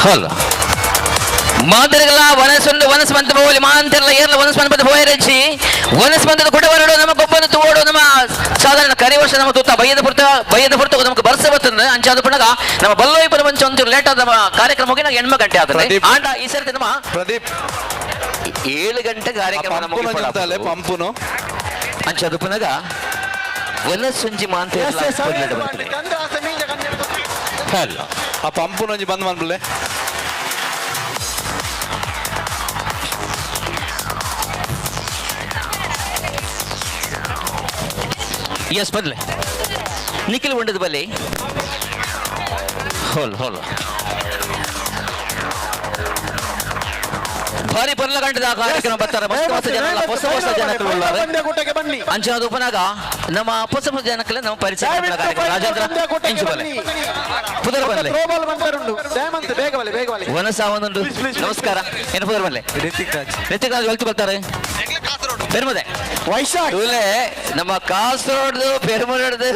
ಹಲೋ ಮಾತರಿಗಳ ವನಸೊಂದು ವನಸ್ ಮಂತ ಬೋಲಿ ಮಾಂತಿರಲ ಏರ್ಲ ವನಸ್ ಮಂತ ಹೋಯರಚ್ಚಿ ವನಸ್ ಮಂತದ ಕುಟವರಡು ನಮ್ಮ ಗೊಬ್ಬನ ತೋಡು. ನಮ್ಮ ಸಾಧಾರಣ ಕರಿ ವರ್ಷ ನಮ್ಮ ತೂತ ಬಯ್ಯದ ಪುರ್ತ ಬಯ್ಯದ ಪುರ್ತ ನಮಗೆ ಬರ್ಸ ಬರ್ತದೆ. ಅಂಚಾದ ಪುಣಗ ನಮ್ಮ ಬಲ್ಲೋಯಿಪುರ ಮಂಚ ಒಂಚೂರು ಲೇಟ್ ಆದ ನಮ್ಮ ಕಾರ್ಯಕ್ರಮ ಹೋಗಿ ನಾವು 8 ಗಂಟೆ ಆಗ್ತದೆ. ಆಂಡ ಈ ಸರ್ತಿ ನಮ್ಮ ಪ್ರದೀಪ್ 7 ಗಂಟೆ ಕಾರ್ಯಕ್ರಮ ನಮಗೆ ಪಂಪುನು. ಅಂಚಾದ ಪುನಗ ವನಸ್ಸುಂಜಿ ಮಾಂತ ಬರ್ತದೆ. ಹಲೋ, ಆ ಪಂಪುನೊಂಜಿ ಬಂದ್ ಮನ್ಪುಲೆ. ಎಸ್, ಬದಲೆ ನಿಖಿಲ್ ಉಂಡದ ಬಲ್ಲಿ ಹೋಲ್ ಹೋಲ್ ಭಾರಿ ಪರ್ಲ ಗಂಟದ ಕಾರ್ಯಕ್ರಮ ಬರ್ತಾರೆ. ಮಸ್ತ್ ಮಸ್ತ್ ಜನ, ಹೊಸ ಹೊಸ ಜನಕ್ಕಳು ಉಳ್ಳಾರೆ. ಅಂಚನಾದ ಉಪನಾಗ ನಮ್ಮ ಹೊಸ ಹೊಸ ಜನಕ್ಕಲ್ಲ ನಮ್ಮ ಪರಿಚಯ ಕಾರ್ಯಕ್ರಮ. ರಾಜೇಂದ್ರ ಇಂಚು ಬಲ್ಲೆ ಪುದರ್ ಬಲ್ಲೆ ವನಸ ಒಂದೊಂದು. ನಮಸ್ಕಾರ, ಏನು ಪುದರ್ ಬಲ್ಲೆ? ರಿತಿಕ್ ರಾಜ್. ರಿತಿಕ್ ರಾಜ್ వెళ్తూ ಬರ್ತಾರೆ ಪೆರ್ಮದೆ ವೈಶಾಖ್ ಇಲ್ಲೇ ನಮ್ಮ ಕಾಸರಗೋಡ್ದು ಪೆರ್ಮನಡ್ದು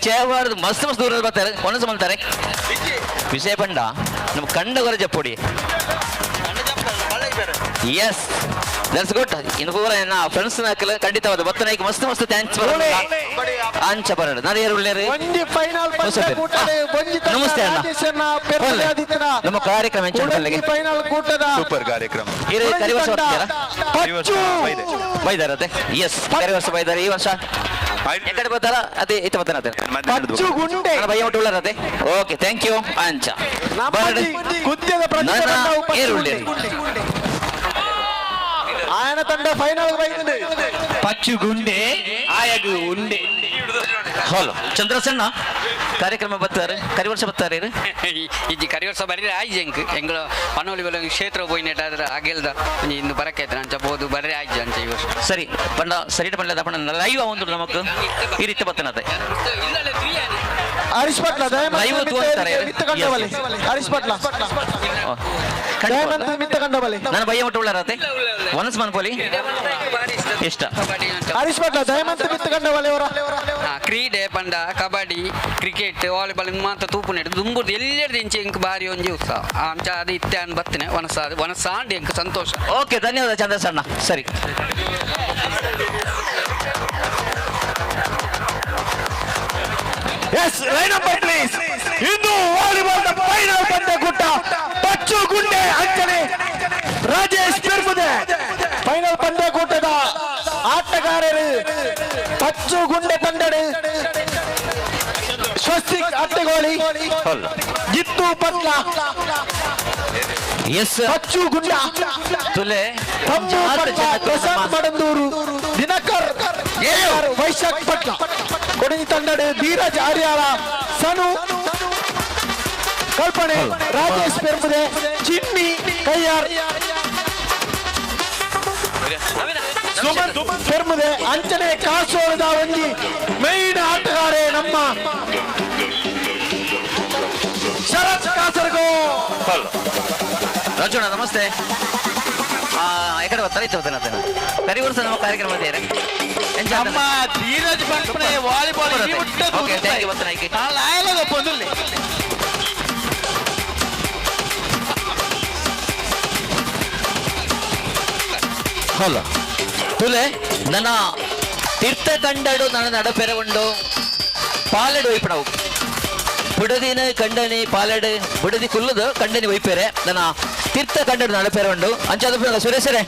ಚೇವಾಡ್ದು ಮಸ್ತ್ ಮಸ್ತ್ ದೂರ ಬರ್ತಾರೆ ಒಣಸು ಮಾಡ್ತಾರೆ. ವಿಷಯ ಪಂಡ ನಮ್ಮ ಕಂಡ ಗೊರ ಜಪ್ಪುಡಿ. S, that's good. ಇನ್ನು ಪೂರ ನನ್ನ ಫ್ರೆಂಡ್ಸ್ ನಾಕಲ್ ಖಂಡಿತವಾದ ಬತ್ತನಾಯ್ಕ ಮಸ್ತ್ ಮಸ್ತ್ thanks. ಅಂಚ ಬರಡು ನಾನು ಯಾರು ಉಳ್ಳೇರು. ಒಂಜಿ ಫೈನಲ್ ಪಂದ್ಯ ಕೂಟದ ಒಂಜಿ ತಂಡ. ನಮಸ್ತೆ ಅಣ್ಣ. ರಾಜೇಶನ್ನ ಪೆರ್ಮದಾದಿತ್ಯನ ನಮ್ಮ ಕಾರ್ಯಕ್ರಮ ಎಂಚ ಉಡುಪಿ ಫೈನಲ್ ಕೂಟದ ಸೂಪರ್ ಕಾರ್ಯಕ್ರಮ. ಹಿರಿಯ ಕರಿವರ್ಷ ಬರ್ತೀರಾ? ಪಚ್ಚು ಬೈದಾರತ್ತೆ. ಎಸ್, ಕರಿವರ್ಷ ಬೈದಾರೆ. ಈ ವರ್ಷ ಎಕಡೆ ಬರ್ತಾರ ಅದೇ ಇತ್ತ ಬರ್ತಾರ ಅದೇ. ಪಚ್ಚು ಗುಂಡೆ ನನ್ನ ಭಯ ಉಳ್ಳಾರತ್ತೆ. Okay, thank you. ಅಂಚ ನಮ್ಮಜಿ ಗುದ್ಯದ ಪ್ರತಿಭೆ ನನ್ನ ಉಪಸ್ಥಿತಿ. ಏರುಳ್ಳಿ. ಆಯನ ತಂಡ ಫೈನಲ್ ಬೈದಿದೆ. ಪಚ್ಚು ಗುಂಡೆ ಆಯಗು ಉಂಡೆ. ಹಲೋ ಚಂದ್ರಸಣ್ಣ, ಕಾರ್ಯಕ್ರಮ ಬರ್ತಾರೆ, ಕರಿವರ್ಷ ಬರ್ತಾರೆ. ಇಜ್ಜಿ, ಕರಿವರ್ಷ ಬರೀ ಆಯ್ಜಿ. ಎಂಕ್ ಎಂಗಳು ಪನೋಲಿ ಬಲ ಕ್ಷೇತ್ರ ಪೋಯಿನೆಟ್ ಅಗೆಲ್ದ ಒಂಜಿ ಇಂದು ಬರಕೈತೆ ಅಂಚ ಪೋದು ಬರ್ರೆ ಆಯ್ಜಿ ಅಂಚ ಈ ವರ್ಷ. ಸರಿ ಪಂಡ, ಸರಿ ಪಂಡ ಪಂಡ ಲೈವ್ ಒಂದು ನಮಕ್ ಈ ರೀತಿ ಬತ್ತನತೆ. ಹರೀಶ್ ಪಟ್ಲ. ಲೈವ್ ತೋರಿಸ್ತಾರೆ. ಮಿತ್ತ ಕಂಡಬಲೆ ಹರೀಶ್ ಪಟ್ಲ, ದಯಮಂತ ಮಿತ್ತ ಕಂಡಬಲೆ. ನನ್ನ ಭಯ ಮಟ್ಟ ಉಳ್ಳಾರತೆ ವನಸ್ ಮನ್ಪೋಲಿ ಇಷ್ಟ. ಹರೀಶ್ ಪಟ್ಲ, ದಯಮಂತ ಮಿತ್ತ ಕಂಡಬಲೆ ಅವರ. ಕ್ರೀಡೆ ಪಂಡ ಕಬಡ್ಡಿ, ಕ್ರಿಕೆಟ್, ವಾಲಿಬಾಲ್ ಮಾತ ತೂಪುನೆಡ್ ದುಂಬುರ್ದು ಎಲ್ಲೆರ್ದು ಇಂಚೆ ಎಂಕ್ ಬಾರಿ ಒಂಜಿ ಉತ್ಸಾಹ ಅಂಚ ಅದು ಇತ್ತೆ ಅನ್ ಬತ್ತನೆ ವನಸಾದ ವನಸಾಂಡ್ ಎಂಕ್ ಸಂತೋಷ. ಓಕೆ, ಧನ್ಯವಾದ ಚಂದ್ರಸಣ್ಣ. ಸರಿ, ಎಸ್, ಲೈನ್ ನಂಬರ್ ಪ್ಲೀಸ್. ಇಂದು ವಾಲಿಬಾಲ್ ಫೈನಲ್ ಪಂದ್ಯಕೂಟ, ಪಚ್ಚು ಗುಂಡೆ ಅಂಚನೆ ರಾಜೇಶ್ ಪೆರ್ಮುದೆ. ಫೈನಲ್ ಪಂದ್ಯಕೂಟದ ಆಟಗಾರರು ಪಚ್ಚು ಗುಂಡೆ ತಂಡಡು ಸ್ವಸ್ತಿಕ್ ಅಟ್ಟೆಗೋಳಿ, ಜಿತ್ತು ಪಟ್ಲ, ಎಸ್ ಪಚ್ಚು ಗುಂಡ, ತುಲೆ ತಮ್ಮು ಪಟ್ಲ, ಪ್ರಶಾಂತ್ ಮಡಂದೂರು, ದಿನಕರ್, ವೈಶಾಖ್ ಪಟ್ಲ. ಕೊಡಗಿ ತಂಡಡು ಧೀರಜ್ ಆರ್ಯಾಳ, ಸನು ಕಲ್ಪನೆ, ರಾಜೇಶ್ ಪೆರ್ಮುದೆ, ಚಿನ್ನಿ ಕೈಯಾರ್, ಸುಮನ್ ಪೆರ್ಮುದೆ. ಅಂಚನೆ ಕಾಸೋಳದ ಒಂಜಿ ಮೈನ್ ಆಟಗಾರೆ ನಮ್ಮ ಶರತ್ ಕಾಸರಗೋ. ರಾಜಣ್ಣ ನಮಸ್ತೆ. ಎಕಡೆ ಬರ್ತಾರೆ ಇತ್ತು ಕರಿ ವರ್ಷ ನಮ್ಮ ಕಾರ್ಯಕ್ರಮ ಇದೆ. ನಮ್ಮ ಧೀರಜ್ ಪಂಪನೆ ವಾಲಿಬಾಲ್. ಓಕೆ, thank you ಬರ್ತನಾಯ್ಕೆ. ಆಯಲದ ಪೊಂದುಲ್ಲಿ. ಹಲೋ ತುಲೆ, ನನ್ನ ತೀರ್ಥ ಕಂಡಡು ನನ್ನ ನಡಪೆರೆ ಉಂಡು ಪಾಲೆಡು ಒಯ್ಪಣವು ಬುಡದಿನ ಕಂಡನಿ ಪಾಲೆಡು ಬುಡದಿ ಕುಲ್ಲುದು ಕಂಡನಿ ಒಯ್ಪೇರೆ. ನನ್ನ ತೀರ್ಥ ಕಂಡಡು ನಡಪೆರೆ ಉಂಡು ಅಂಚಾದ ಸುರೇಶರೇ.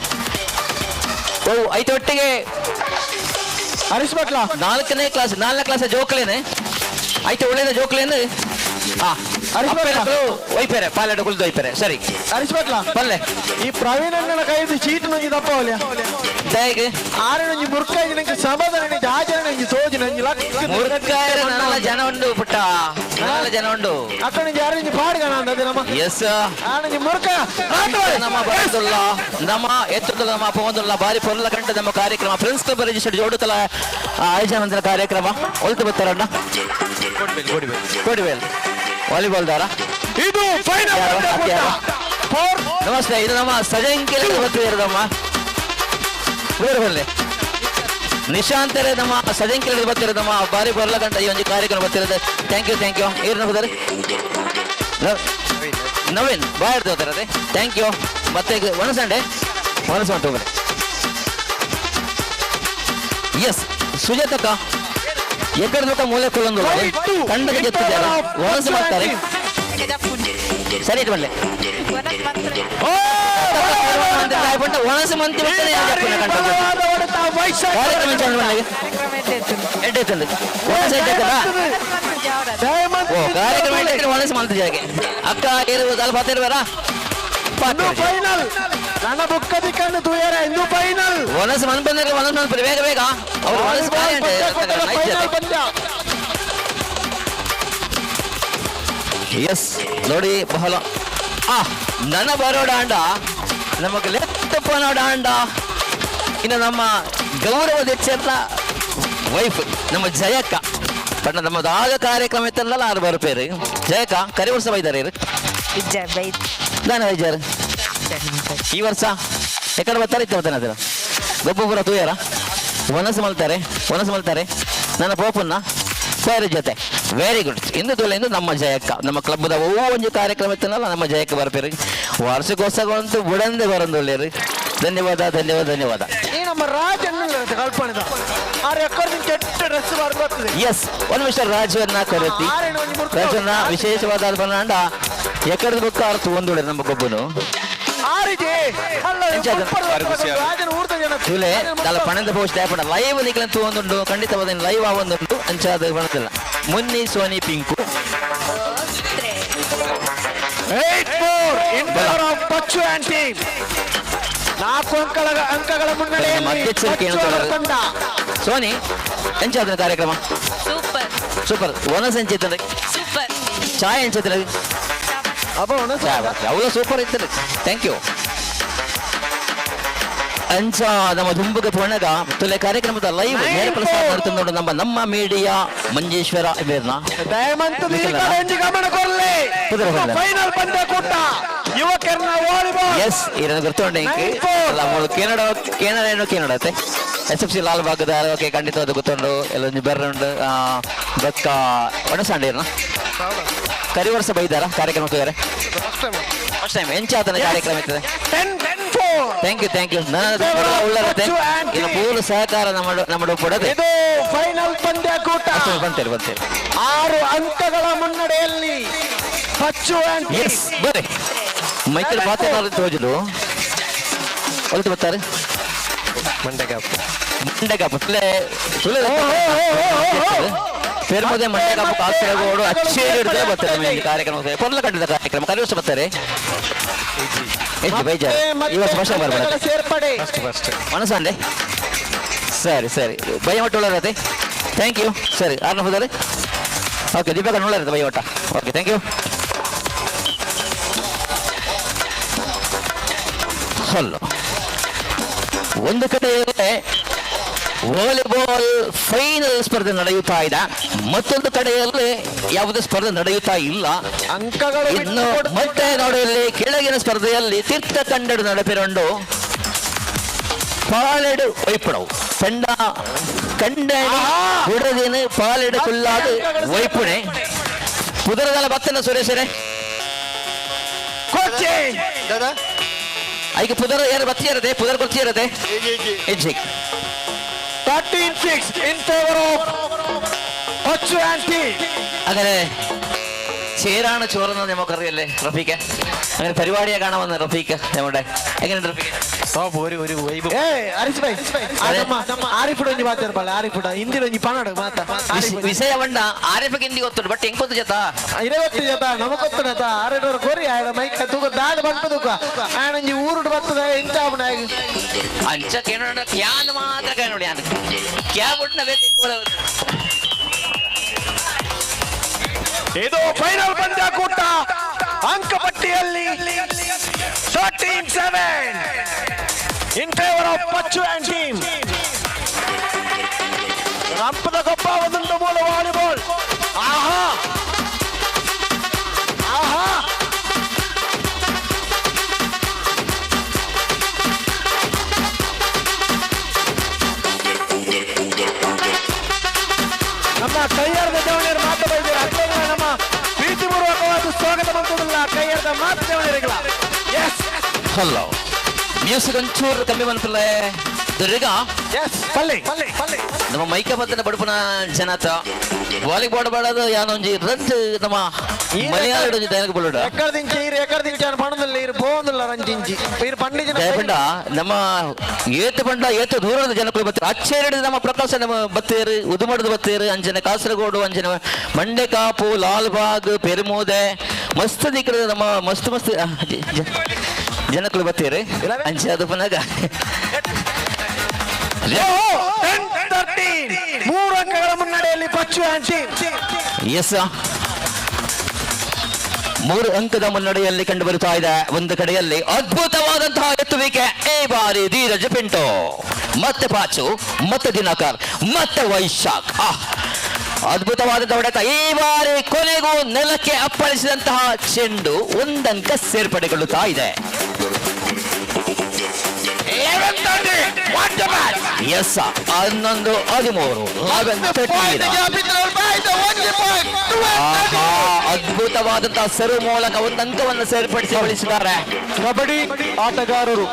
ಓ ಐತೆ ಒಟ್ಟಿಗೆ ಹರೀಶ್ ಭಟ್ಲ. ನಾಲ್ಕನೇ ಕ್ಲಾಸ್, ನಾಲ್ಕನೇ ಕ್ಲಾಸ್ ಜೋಕ್ಲೇನೆ ಐತೆ, ಒಳ್ಳೆಯ ಜೋಕ್ಲೇನು. ಹಾ, ಹರೀಶ್ ಭಟ್ಲ. ಒಯ್ಪೇರೆ ಪಾಲೆಡು ಕುಲ್ದು ಒಯ್ಪೇರೆ. ಸರಿ. ಹರೀಶ್ ಭಟ್ಲ. ಪಲ್ಲೆ. ಈ ಪ್ರವೀಣ್ ಅಣ್ಣನ ಕೈದು ಚೀಟ್ ನಂಜಿ ತಪ್ಪವಲ್ಯ. ದಯಗೆ ಆರೆ ನಂಜಿ ಮುರ್ಕಾಯಿ ನಂಗೆ ಸಮಾಧಾನ ನಂಜಿ ಆಚರಣೆ ನಂಜಿ ಸೋಜಿ ನಂಜಿ ಲಕ್ಕ. ಮುರ್ಕಾಯರ ನಾಲ ಜನ ಉಂಡು ಪುಟ್ಟ, ನಾಲ ಜನ ಉಂಡು. ಅಕ್ಕ ನಂಜಿ ಆರೆ ನಂಜಿ ಪಾಡ್ಗಣ ಅಂದದೆ ನಮ್ಮ. ಎಸ್. ಆನಂಜಿ ಮುರ್ಕ. ನಮ್ಮ ಬರದುಲ್ಲ, ನಮ್ಮ ಎತ್ತುಲ್ಲ, ನಮ್ಮ ಪೋಂದುಲ್ಲ, ಬಾರಿ ಪೊರ್ಲ ಕಂಠ. ನಮ್ಮ ಕಾರ್ಯಕ್ರಮ ಫ್ರೆಂಡ್ಸ್ ಕ್ಲಬ್ ರಿಜಿಸ್ಟರ್ಡ್ ಜೋಡುತಲ ಆಯೋಜನೆ ಮಂದಿರ ಕಾರ್ಯಕ್ರಮ. ಒಲ್ತು ಬರ್ತಾರಣ್ಣ ಕೋಡಿಬೇಲ್ ವಾಲಿಬಾಲ್ ದಾರ. ಇದು ಫೈನಲ್. ನಮಸ್ತೆ, ಇದು ನಮ್ಮ ಸಜಂಕೆಲ ಬರ್ತಿರೋದಮ್ಮ. ಬೇರೆ ಬರಲಿ ನಿಶಾಂತರೇ, ನಮ್ಮ ಸಜಂಕೆಲ ಬರ್ತಿರೋದಮ್ಮ. ಬಾರಿ ಬರಲ ಗಂಟ ಈ ಒಂದು ಕಾರ್ಯಕ್ರಮ ಬರ್ತಿರೋದು. Thank you, thank you. ಏನು ಬರ್ತಾರೆ? ನವೀನ್ ಬಾಯ್ ಹೋಗ್ತಾರೆ. Thank you. ಮತ್ತೆ ಒಣಸಂಡೆ ಒಣಸ ಹೋಗ್ರಿ. ಎಸ್ ಸುಜಾತಕ್ಕ, ಎಕ್ಕಡ ದುಃಖ ಮೂಲೆ ಕುಲ್ಲೊಂದು ಕಂಡಕ್ಕೆ ಜೆತ್ತಿದ್ದಾರೆ, ಒಣಸು ಮಾಡ್ತಾರೆ. ಸರಿ ಇಟ್ಟು ಬರಲಿ ಒಣಸು ಮಂತಿ. ಕಾರ್ಯಕ್ರಮ ಒಣಸು ಮಂತಿ ಜಾಗೆ ಅಕ್ಕ ಇರುವುದು ಅಲ್ಪ ಇರುವರಾ. ಫೈನಲ್ ನನ್ನ ಬುಕ್ಕದಿ ಕಣ್ಣು ತೂಯರ ಇಂದು ಫೈನಲ್. ಒಣಸು ಮನ್ ಬಂದ್ರೆ ಒಣಸು ಮನ್ಪುರಿ ಬೇಗ ಬೇಗ ಅವ್ರು ಒಣಸು. ಫೈನಲ್ ಪಂದ್ಯ. ಎಸ್ ನೋಡಿ, ಬಹಳ ಆ ನನ್ನ ಬರೋಡ ಅಂಡ ನಮಗೆ ಲೆತ್ತಪ್ಪನೋಡ ಅಂಡ. ಇನ್ನು ನಮ್ಮ ಗೌರವ ದೆಚ್ಚರ್ನ ವೈಫ್ ನಮ್ಮ ಜಯಕ್ಕ ಬಟ್ ನಮ್ಮದಾದ ಕಾರ್ಯಕ್ರಮ ಇತ್ತಲ್ಲ ಆರು ಬರಪೇರು. ಜಯಕ್ಕ, ಕರಿ ವರ್ಷ ಬೈದಾರೆ. ದಾನ ಬೈಜಾರು ಈ ವರ್ಷ ಎಕಡೆ ಬರ್ತಾರೆ ಇತ್ತು ಬರ್ತಾನೆ ಅದರ ಗೊಬ್ಬ ಪೂರ ತೂಯರ ವನಸು ಮಲ್ತಾರೆ, ವನಸು ಮಲ್ತಾರೆ ನನ್ನ ಪೋಪನ್ನ ಸರ್ ಜೊತೆ. Very good. ಇಂದು ತುಲೆ ಇಂದು ನಮ್ಮ ಜಯಕ್ಕ ನಮ್ಮ ಕ್ಲಬ್ದ ಒಂಜಿ ಕಾರ್ಯಕ್ರಮ ಇತ್ತಲ್ಲ ನಮ್ಮ ಜಯಕ್ಕ ಬರ್ಪೇರು ವರ್ಷಕ್ಕೋಸ್ಕರ ಬುಡಂದೆ ಬರಂದುಳ್ಳೇರು. ಧನ್ಯವಾದ, ಧನ್ಯವಾದ, ಧನ್ಯವಾದ. ಈ ನಮ್ಮ ರಾಜ್ ಕಲ್ಪನೆದ ಆ ರೆಕಾರ್ಡ್ ಕೆಟ್ಟ ಡ್ರೆಸ್ ಬರ್ತದೆ. ಎಸ್, ಒಂದು ಮಿಸ್ಟರ್ ರಾಜವನ್ನ ಕರೆತಿ ರಾಜನ್ನ ವಿಶೇಷವಾದ ಅಂಡ ಎಕಡದ ಬೊಕ್ಕ ಅರ್ಥ ಒಂದುಳ್ಳೆ ನಮ್ಮ ಗೊಬ್ಬನು. ತುಲೆ ದಾಲ ಪಣದ ಪೋಸ್ಟ್ ಆಪಣ ಲೈವ್ ನಿಕ್ಲಂತೂ ಒಂದುಂಡು, ಖಂಡಿತವಾದ ಲೈವ್ ಆವೊಂದುಂಡು ಅಂಚಾದ ಬಣದಿಲ್ಲ. Munni Soni Pinku. 8-4 in favor of Pachu and team. 4 ಅಂಕಗಳ ಮುನ್ನಡೆಯಲ್ಲಿ ಅಧ್ಯಕ್ಷರು ಪಚ್ಚು ಅವರ ತಂಡ. ಸೋನಿ, ಎಂಚಾದ ಕಾರ್ಯಕ್ರಮ? ಸೂಪರ್. ಸೂಪರ್. ಒನಸ್ ಎಂಚಿತ್ತಂದ್ರೆ? ಸೂಪರ್. ಚಾಯ್ ಎಂಚಿತ್ತಂದ್ರೆ? ಅவ்வளோ ಸೂಪರ್ ಇತ್ತು. Thank you. ಅಂಚ ನಮ್ಮ ದುಂಬುಗ ಪೋಣಗ ತುಲೆ ಕಾರ್ಯಕ್ರಮದ ಲೈವ್ ನೇರ ಪ್ರಸಾರ ನಡತುಂಡು ನಮ್ಮ ನಮ್ಮ ಮೀಡಿಯಾ ಮಂಜೇಶ್ವರ ಇವೇರ್ನ. ದಯಮಂತ ಈ ಕಡೆ ಒಂಜಿ ಗಮನ ಕೊರ್ಲೆ. ಕುದುರೆ ಹೊರಲೆ. ಫೈನಲ್ ಪಂದ್ಯ ಕೂಟ ಯುವಕರನ್ನ ವಾಲಿಬಾಲ್. ಎಸ್, ಇದನ್ನು ಗೊತ್ತುಂಟು ಇಂಕ್. ಅಲ್ಲ, ಕೆನಡಾ ಕೆನಡಾ ಏನು ಕೆನಡಾ ಅತ್ತೆ ಎಸ್ ಎಫ್ ಸಿ ಲಾಲ್ ಬಾಗದ. ಓಕೆ, ಖಂಡಿತ ಅದು ಗೊತ್ತುಂಡು. ಎಲ್ಲೊಂಜಿ ಬೆರ್ರುಂಡು ಬೊಕ್ಕ ಒಣಸಾಂಡಿರ್ನ ಕರಿ ವರ್ಷ ಬೈದಾರ ಕಾರ್ಯಕ್ರಮಕ್ಕೆ. ಫಸ್ಟ್ ಟೈಮ್ ಎಂಚಾತನ ಕಾರ್ಯಕ್ರಮ ಇರ್ತದೆ. 10-4. Thank you, thank you. ಉಳ್ಳರತೆ ಇನ್ನು ಪೂರ್ಣ ಸಹಕಾರ ನಮ್ಮ ನಮ್ಮ ಕೊಡದೆ. ಇದು ಫೈನಲ್ ಪಂದ್ಯಕೂಟ. ಬಂತೇರಿ ಬಂತೇರಿ. 6 ಅಂಕಗಳ ಮುನ್ನಡೆಯಲ್ಲಿ ಪಚ್ಚು ಅಂಡ್ ಎಸ್, ಬರ್ರಿ ಮೈತ್ರಿ ಪಾತ್ರ ತೋಜಲು ಒಲ್ತು ಬರ್ತಾರೆ. ಮಂಡೆಗಾಪು. ಮಂಡೆಗಾಪು ತುಲೆ ತುಲೆ ಪೆರ್ಮದೆ ಮಂಡೆಗಾಪು ಕಾಸರಗೋಡು ಅಚ್ಚೇರಿ ಹಿಡಿದ್ರೆ ಬರ್ತಾರೆ. ನಮ್ಮ ಈ ಕಾರ್ಯಕ್ರಮ ಪೊರ್ಲ ಕಂಡಿದ್ದ ಕಾರ್ಯಕ್ರಮ. ಕರಿ ವರ್ಷ ಬರ್ತಾರೆ. ಹೆಚ್ಚು ಬೇಜಾರು ಈ ವರ್ಷ ಫಸ್ಟ್ ಬರ್ಬೇಡ. ಸೇರ್ಪಡೆ. ಫಸ್ಟ್. ಮನಸ್ಸಂಡೆ. ಸರಿ ಸರಿ, ಬಯ್ಯ ಒಳ್ಳೆ. Thank you. ಸರಿ, ಆರ್ನ ಹೋದರೆ ಓಕೆ. ದೀಪಕ ನೋಡಾರ ಬಯ್ಯ ಒಟ್ಟ. Okay, thank you. Hello, ಒಂದು ಕಡೆ ವಾಲಿಬಾಲ್ ಫೈನಲ್ ಸ್ಪರ್ಧೆ ನಡೆಯುತ್ತಾ ಇದೆ, ಮತ್ತೊಂದು ಕಡೆಯಲ್ಲಿ ಯಾವುದೇ ಸ್ಪರ್ಧೆ ನಡೆಯುತ್ತಾ ಇಲ್ಲ. ಅಂಕಗಳು ಇನ್ನು ಮತ್ತೆ ನೋಡಿ, ಇಲ್ಲಿ ಕೆಳಗಿನ ಸ್ಪರ್ಧೆಯಲ್ಲಿ ತೀರ್ಥ ಕಂಡಡು ನಡೆಪಿರುಂಡು ಪಾಲೆಡು ವೈಪುಡವು ಪೆಂಡ ಕಂಡಣಿ ಬುಡದಿನ ಪಾಲೆಡು ಕುಲ್ಲಾದ ವೈಪುಣೆ ಪುದರದಲ್ಲ ಬತ್ತನ ಸುರೇಶರೇ. ಕೋಚಿಂಗ್ ದಾದಾ ಐಕೆ ಪುದರ ಯಾರು ಬತ್ತಿ ಇರದೆ ಪುದರ್ ಕೊರ್ಚಿ ಇರದೆ ಇಜ್ಜಿ. 13-6 in favor of Pachu and team. അങ്ങനെ ചേരാണ് ചോറുന്നത് നമുക്കറിയല്ലേ റഫീഖ്. അങ്ങനെ പരിപാടിയെ കാണാൻ വന്ന റഫീഖ് നമ്മുടെ എങ്ങനെയുണ്ട് റഫീഖ്? ടോപ്പ് ഒരു ഒരു വൈബ്. ಏ ಹರೀಶ್ ಭಾಯ್, ನಮ್ಮ ಆರಿಫುಡ್ ಒಂಜಿ ಮಾತಾಡ್ಬಲ್ಲ. ಆರಿಫುಡ್ ಹಿಂದಿನ ಒಂಜಿ ಪನಡು ಮಾತ. ವಿಷಯ ಬಂಡ ಆರಿಫ್ ಹಿಂದಿ ಗೊತ್ತುಂಟು, ಬಟ್ ಹೆಂಗ್ ಗೊತ್ತು ಜೊತ? ಇರವತ್ತು ಜೊತ ನಮಗೊತ್ತುನತ ಆರೆಡೋರು ಕೊರಿ ಆಯಡ ಮೈಕ್ ತೂಕ ದಾದ ಬಂತು ತೂಕ ಆಯಣಂಜಿ ಊರುಡು ಬರ್ತದ ಎಂತ ಆಪುನ. ಅಂಚ ಕೇಳೋಣ ಕ್ಯಾನ್ ಮಾತ್ರ ಕೇಳೋಣ ಯಾನ್ ಕ್ಯಾ ಬಿಟ್ನ ಬೇಕು. ಇದು ಫೈನಲ್ ಪಂದ್ಯಕೂಟ. ಅಂಕಪಟ್ಟಿಯಲ್ಲಿ 13-7 in favor of Pachu and team. ರಂಪದ ಕೊಪ್ಪ ಒಂದೊಂದು ಮೂಲ ವಾಲಿಬಾಲ್. ಆಹಾ ಆಹಾ, ನಮ್ಮ ಕೈಯಾರದ ದೇವಣಿಯರು ಮಾತಾಡಿದ್ದೀರ. ಅಕ್ಕನ ನಮ್ಮ ಪ್ರೀತಿಪೂರ್ವಕವಾದ ಸ್ವಾಗತ ಮಂತದಲ್ಲ ಕೈಯಾರದ ಮಾತು ದೇವಣಿಯರಿಗಳ. ಎಸ್. ಹಲೋ, ಮ್ಯೂಸಿಕ್ ಒಂಚೂರು ಕಮ್ಮಿ ಮನ್ಪುಲೆ ದುರ್ಗಾ. ಎಸ್, ಪಲ್ಲೆ ಪಲ್ಲೆ ಪಲ್ಲೆ. ನಮ್ಮ ಮೈಕ ಬತ್ತನ ಬಡುಪುನ ಜನತ ವಾಲಿಬಾಲ್ ಬಾಡೋದು ಯಾನೊಂಜಿ ರದ್ದು ನಮ್ಮ ಮಲಯಾಳ ಒಂಜಿ ದಯನಕ ಬುಲ್ಲುಡ. ಎಕ್ಕಡ ದಿಂಚಿ ಇರು ಎಕ್ಕಡ ದಿಂಚಿ ಅನ್ ಪಣದಲ್ಲ ಇರು ಪೋಂದುಲ್ಲ ರಂಜಿಂಚಿ ಇರು ಪಂಡಿಜನ. ದಯಪಂಡ ನಮ್ಮ ಏತು ಪಂಡ ಏತು ದೂರದ ಜನಕುಲು ಬತ್ತೇರು ಅಚ್ಚೇರಿಡಿದ ನಮ್ಮ ಪ್ರಕಾಶ ನಮ್ಮ ಬತ್ತೇರು ಉದುಮಡದ ಬತ್ತೇರು ಅಂಜನೆ ಕಾಸರಗೋಡು ಅಂಜನೆ ಮಂಡೆಕಾಪು ಲಾಲ್ಬಾಗ್ ಪೆರುಮೋದೆ ಮಸ್ತ್ ದಿಕ್ಕದ ನಮ್ಮ ಮಸ್ತ್ ಮಸ್ತ್ ಜನಕುಲು ಬತ್ತೇರು ಅಂಚೆ ಅದು ಪುನಗ. 10-13, 3 ಅಂಕಗಳ ಮುನ್ನಡೆಯಲ್ಲಿ ಪಚ್ಚು ಅಂಡ್ ಟೀಮ್. ಎಸ್, 3 ಅಂಕದ ಮುನ್ನಡೆಯಲ್ಲಿ ಕಂಡು ಬರುತ್ತಾ ಇದೆ. ಒಂದು ಕಡೆಯಲ್ಲಿ ಅದ್ಭುತವಾದಂತಹ ಎತ್ತುವಿಕೆ ಈ ಬಾರಿ ಧೀರಜ್ ಪಿಂಟೋ, ಮತ್ತೆ ಪಾಚು, ಮತ್ತೆ ದಿನಕರ್, ಮತ್ತೆ ವೈಶಾಖ್. ಅದ್ಭುತವಾದಂತಹ ಹೊಡೆತ ಈ ಬಾರಿ. ಕೊನೆಗೂ ನೆಲಕ್ಕೆ ಅಪ್ಪಳಿಸಿದಂತಹ ಚೆಂಡು ಒಂದಂಕ ಸೇರ್ಪಡೆಗೊಳ್ಳುತ್ತಾ ಇದೆ. ಎಸ್, 11-13. ಅದ್ಭುತವಾದಂತಹ ಸೆರು ಮೂಲಕ ಒಂದು ಅಂಕವನ್ನು ಸೇರ್ಪಡಿಸಿ ಉಳಿಸಿದ್ದಾರೆ. ಕಬಡ್ಡಿ ಆಟಗಾರರು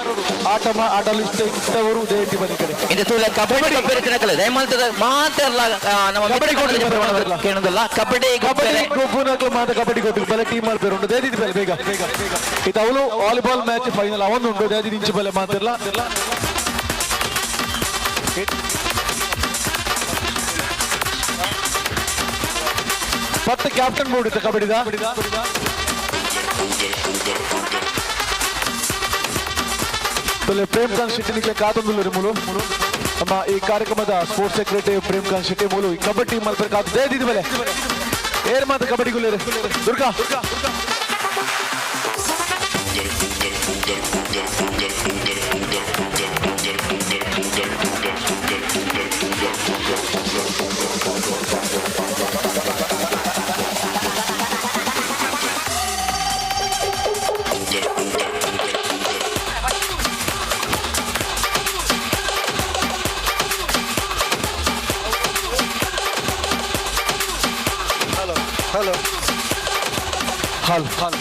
ಆಟ ಆಡಲು ಇಷ್ಟವರು ಜಯಂತಿ ಬನ್ನಿ ಕಡೆ. ಇದು ತೂಲೆ ಕಬಡ್ಡಿ ಕಬ್ಬಡಿ ದಯಮಾಲ್ತದ ಮಾತ್ರ ನಮ್ಮ ಕಬಡ್ಡಿ ಕೇಳುದಿಲ್ಲ. ಕಬಡ್ಡಿ ಕಬಡ್ಡಿ ಗೊಬ್ಬುನಕ್ಲು ಮಾತ್ರ ಕಬಡ್ಡಿ ಕೊಟ್ಟು ಬಲೆ ಟೀಮ್ ಮಾಡ್ಬೇರು ಉಂಟು. ದೇದಿ ಬಲೆ ಬೇಗ ಇದು ಅವಳು ವಾಲಿಬಾಲ್ ಮ್ಯಾಚ್ ಫೈನಲ್ ಅವನು ಉಂಟು. ದೇದಿ ಇಂಚು ಬಲೆ ಮಾತಿರಲ್ಲ. ಪತ್ತು ಕ್ಯಾಪ್ಟನ್ ಬೋರ್ಡ್ ಇತ್ತು ಕಬಡ್ಡಿದ. ಪ್ರೇಮ್ಕಾಂತ್ ಶೆಟ್ಟಿ ನಿಕ್ಲೆ ಕಾತೊಂದುಲ್ಲೆರ್ ಮೂಲು. ನಮ್ಮ ಈ ಕಾರ್ಯಕ್ರಮದ ಸ್ಪೋರ್ಟ್ಸ್ ಸೆಕ್ರೆಟರಿ ಪ್ರೇಮ್ಕಾಂತ್ ಶೆಟ್ಟಿ ಮೂಲು ಈ ಕಬಡ್ಡಿ ಮಲ್ಪರೆ ಕಾತು ದೇದಿದ್ದು ಬೆಲೆ ಏರ್ ಮಾತ kabaddi ಗುಲ್ಲೇರು Durga. Hello hello hello hello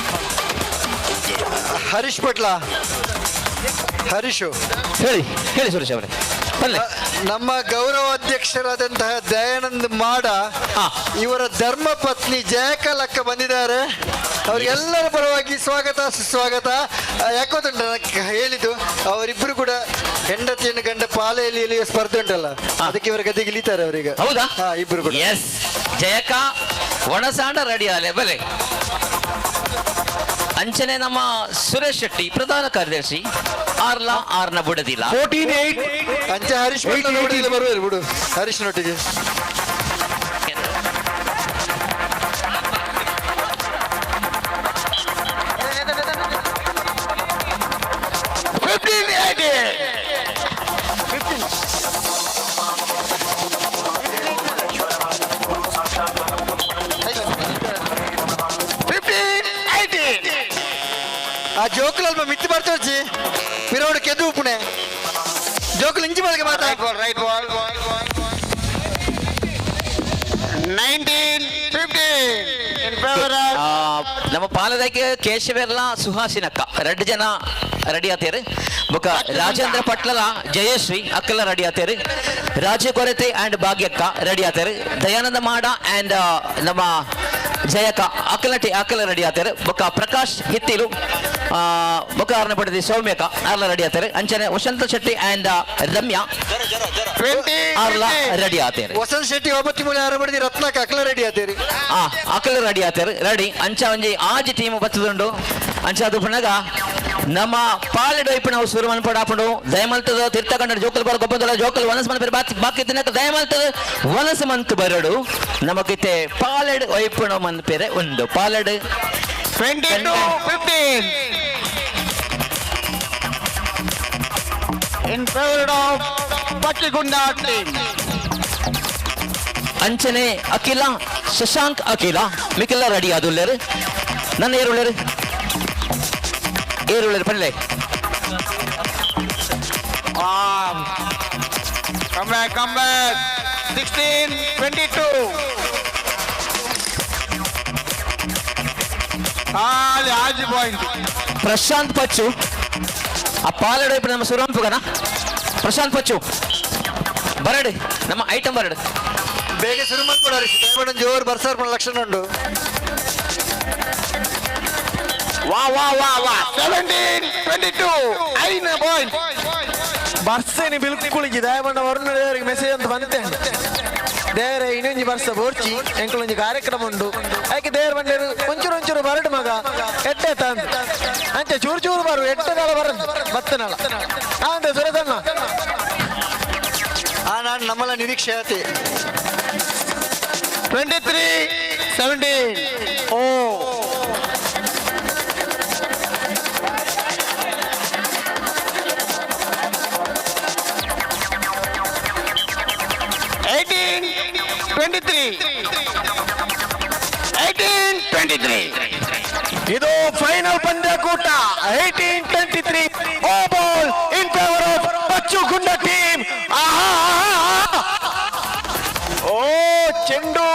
Harish Patla, Harish ಹೇಳಿ ಹೇಳಿ ಸುರೇಶ್ ಅವರೇ. ನಮ್ಮ ಗೌರವಾಧ್ಯಕ್ಷರಾದಂತಹ ದಯಾನಂದ್ ಮಾಡ ಇವರ ಧರ್ಮ ಪತ್ನಿ ಜಯಕಲಕ್ಕ ಬಂದಿದ್ದಾರೆ. ಅವರಿಗೆಲ್ಲರ ಪರವಾಗಿ ಸ್ವಾಗತ ಸುಸ್ವಾಗತ. ಯಾಕೋದುಂಟು ನಾನು ಹೇಳಿದ್ದು, ಅವರಿಬ್ಬರು ಕೂಡ ಹೆಂಡತಿಯನ್ನು ಗಂಡ ಪಾಲೆಯಲ್ಲಿ ಎಳೆಯುವ ಸ್ಪರ್ಧೆ ಉಂಟಲ್ಲ, ಅದಕ್ಕೆ ಇವರ ಗದಿಗೆ ಇಳಿತಾರೆ ಅವರೀಗ. ಹೌದಾ? ಹಾ, ಇಬ್ಬರು ಕೂಡ. ಎಸ್, ಜಯಕ ಒಣಸಾಂಡ ರೆಡಿ ಆಲೆ ಬಲೆ. ಅಂಚನೆ ನಮ್ಮ ಸುರೇಶ್ ಶೆಟ್ಟಿ ಪ್ರಧಾನ ಕಾರ್ಯದರ್ಶಿ ಆರ್ಲ ಆರ್ನ ಬುಡದಿಲ್ಲ. 14-8. ಅಂಚೆ ಹರೀಶ್ ನೋಡಿಲ್ಲ, ಬರುವರು ಬಿಡು ಹರೀಶ್ನೊಟ್ಟಿಗೆ. ಆ ಜೋಕುಲು ಅಲ್ಪ ಮಿತ್ತಿ ಬರ್ತೋಚಿ ಪಿರೋಡು ಕೆದ್ದು ಉಪ್ಪುನೆ ಜೋಕುಲು ಇಂಚಿ ಬಳಕೆ ಮಾತಾ. Right ball, 19-15 in favour of ನಮ್ಮ ಪಾಲದಕ್ಕೆ ಕೇಶವೆರ್ಲ ಸುಹಾಸಿನಕ್ಕ ಎರಡು ಜನ ರೆಡಿ ಆತೇರು. ಬೊಕ ರಾಜೇಂದ್ರ ಪಟ್ಲಲ ಜಯಶ್ರೀ ಅಕ್ಕಲ ರೆಡಿ ಆತೇರು. ರಾಜು ಕೊರತೆ ಅಂಡ್ ಭಾಗ್ಯಕ್ಕ ರೆಡಿ ಆತೇರು. ದಯಾನಂದ ಮಾಡ ಅಂಡ್ ನಮ್ಮ ಜಯಕ ಅಕ್ಕಲಟಿ ಅಕ್ಕಲ ರೆಡಿ ಆತೇರು. ಬೊಕ ಪ್ರಕಾಶ್ ಹಿತ್ತಿಲು ಬೊಕ ಅರ್ನ ಪಡೆದಿ ಸೌಮ್ಯಕ ಅರ್ಲ ರೆಡಿ ಆತೇರು. ಅಂಚನೆ ವಸಂತ ಶೆಟ್ಟಿ ಅಂಡ್ ರಮ್ಯಾ ಅರ್ಲ ರೆಡಿ ಆತೇರು. ವಸಂತ ಶೆಟ್ಟಿ ಒಬ್ಬತ್ತಿ ಮೂಲೆ ಆರ ಪಡೆದಿ ರತ್ನಕ ಅಕ್ಕಲ ರೆಡಿ ಆತೇರಿ. ಅಕ್ಕಲ ರೆಡಿ ಆತೇರು ರೆಡಿ. ಅಂಚ ಒಂಜಿ ಆಜಿ ಟೀಮ್ ಬತ್ತದುಂಡು. ಅಂಚ ಅದು ಪುನಗ ನಮ್ಮ ಪಾಲೆಡು ಇಪ್ಪು ನಾವು ಶುರು ಮನ್ಪಡಾಪುಂಡು. ದಯಮಲ್ತದ ತೀರ್ಥಖಂಡ ಜೋಕಲ್ ಬರ ಗೊಬ್ಬರ ಜೋಕಲ್ ವನಸ್ ಮನ್ಪೇರು ಬಾಕಿ ಬಾಕಿ ತಿನ್ನಕ ದಯಮಲ್ತದ ವನಸ್ ಮಂತ್ ಬರಡು. ನಮಗಿತ್ತೆ ಪಾಲೆಡು ಒಯ್ಪುಣ ಮನ್ಪೇರೆ ಉಂಡು. ಪಾಲೆಡು 22-15 in favour of Pachigunda team. ಅಂಚನೆ ಅಖಿಲ ಶಶಾಂಕ್ ಅಖಿಲ ಮಿಕ್ಕೆಲ್ಲ ರೆಡಿ ಆದುಲ್ಲೇರು. ನನ್ನ ಏರುಳ್ಳೇರು ಏರುಳ್ಳೇರು ಪಲ್ಲೆ. Come back, come back. 16-22. ಖಾಲಿ ಆಜಿ ಪಾಯಿಂಟ್. ಪ್ರಶಾಂತ್ ಪಚ್ಚು ಆ ಪಾಲಡು ಇಪ್ಪು ನಮ್ಮ ಸುರಂಪುಗನ ಪ್ರಶಾಂತ್ ಪಚ್ಚು ಬರಡು ನಮ್ಮ ಐಟಮ್ ಬರಡು. ಬೇಗ ಶುರು ಮಾಡ್ಕೊಡ ಹರೀಶ್, ದಯಮಾಡಿ ಜೋರು ಬರ್ಸಾರ್ ಲಕ್ಷಣ ಉಂಟು. ವಾ ವಾ ವಾ ವಾ 17-22 ಐನ ಪಾಯಿಂಟ್. ಬರ್ಸೇನಿ ಬಿಲ್ಕುಳಿಗೆ ದಯಮಣ್ಣ ವರುಣ ದೇವರಿಗೆ ಮೆಸೇಜ್ ಅಂತ ಬಂತೆ. ದೇವರೇ ಇನ್ನೊಂಜಿ ಬರ್ಸ ಬೋರ್ಚಿ ಎಂಕುಲೊಂಜಿ ಕಾರ್ಯಕ್ರಮ ಉಂಡು. ಆಯ್ಕೆ ದೇವರ ಬಂಡೇರು ಒಂಚೂರು ಒಂಚೂರು ಬರಡು ಮಗ ಎಟ್ಟೆ ತಂದು ಅಂಚೆ ಚೂರು ಚೂರು ಬರು ಎಟ್ಟೆ ನಾಳ ಬರ ಬತ್ತನಾಳ ಅಂತ ಸುರೇಶಣ್ಣ. ಆ ನಾನು ನಮ್ಮಲ್ಲ ನಿರೀಕ್ಷೆ ಆತಿ. 23-17. ಓ 18-23. 18-23. ಇದು ಫೈನಲ್ ಪಂದ್ಯಕೂಟ. 18-23 ಓ ball in favour of Pachugunda team. ಆಹಾ, ಆಹಾ, ಆಹಾ. ಓ ಚೆಂಡು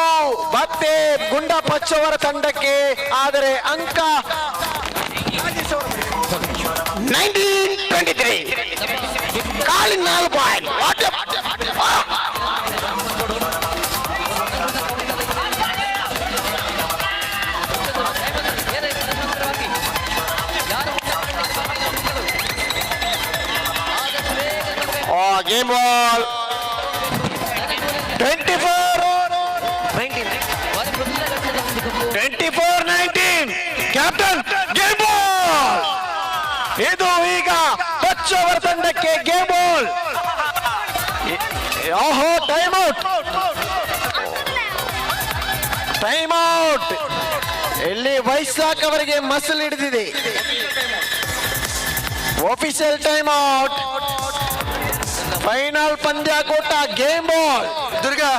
ಮತ್ತೆ ಗುಂಡ ಪಚ್ಚುವರ ತಂಡಕ್ಕೆ, ಆದರೆ ಅಂಕ 19-23. ಖಾಲಿ 4 point. Game ball. 24-19 captain game ball. ಇದು ಈಗ ಪಚ್ಚು ಅವರ ತಂಡಕ್ಕೆ ಗೇಮ್ ಬಾಲ್. ಓಹೋ, ಟೈಮ್ ಔಟ್, ಟೈಮ್ ಔಟ್. ಇಲ್ಲಿ ವೈಸಾಕ್ ಅವರಿಗೆ ಮಸಲ್ ಹಿಡಿದಿದೆ. Official time out. Final ಪಂದ್ಯಾಕೂಟ game ball. Durga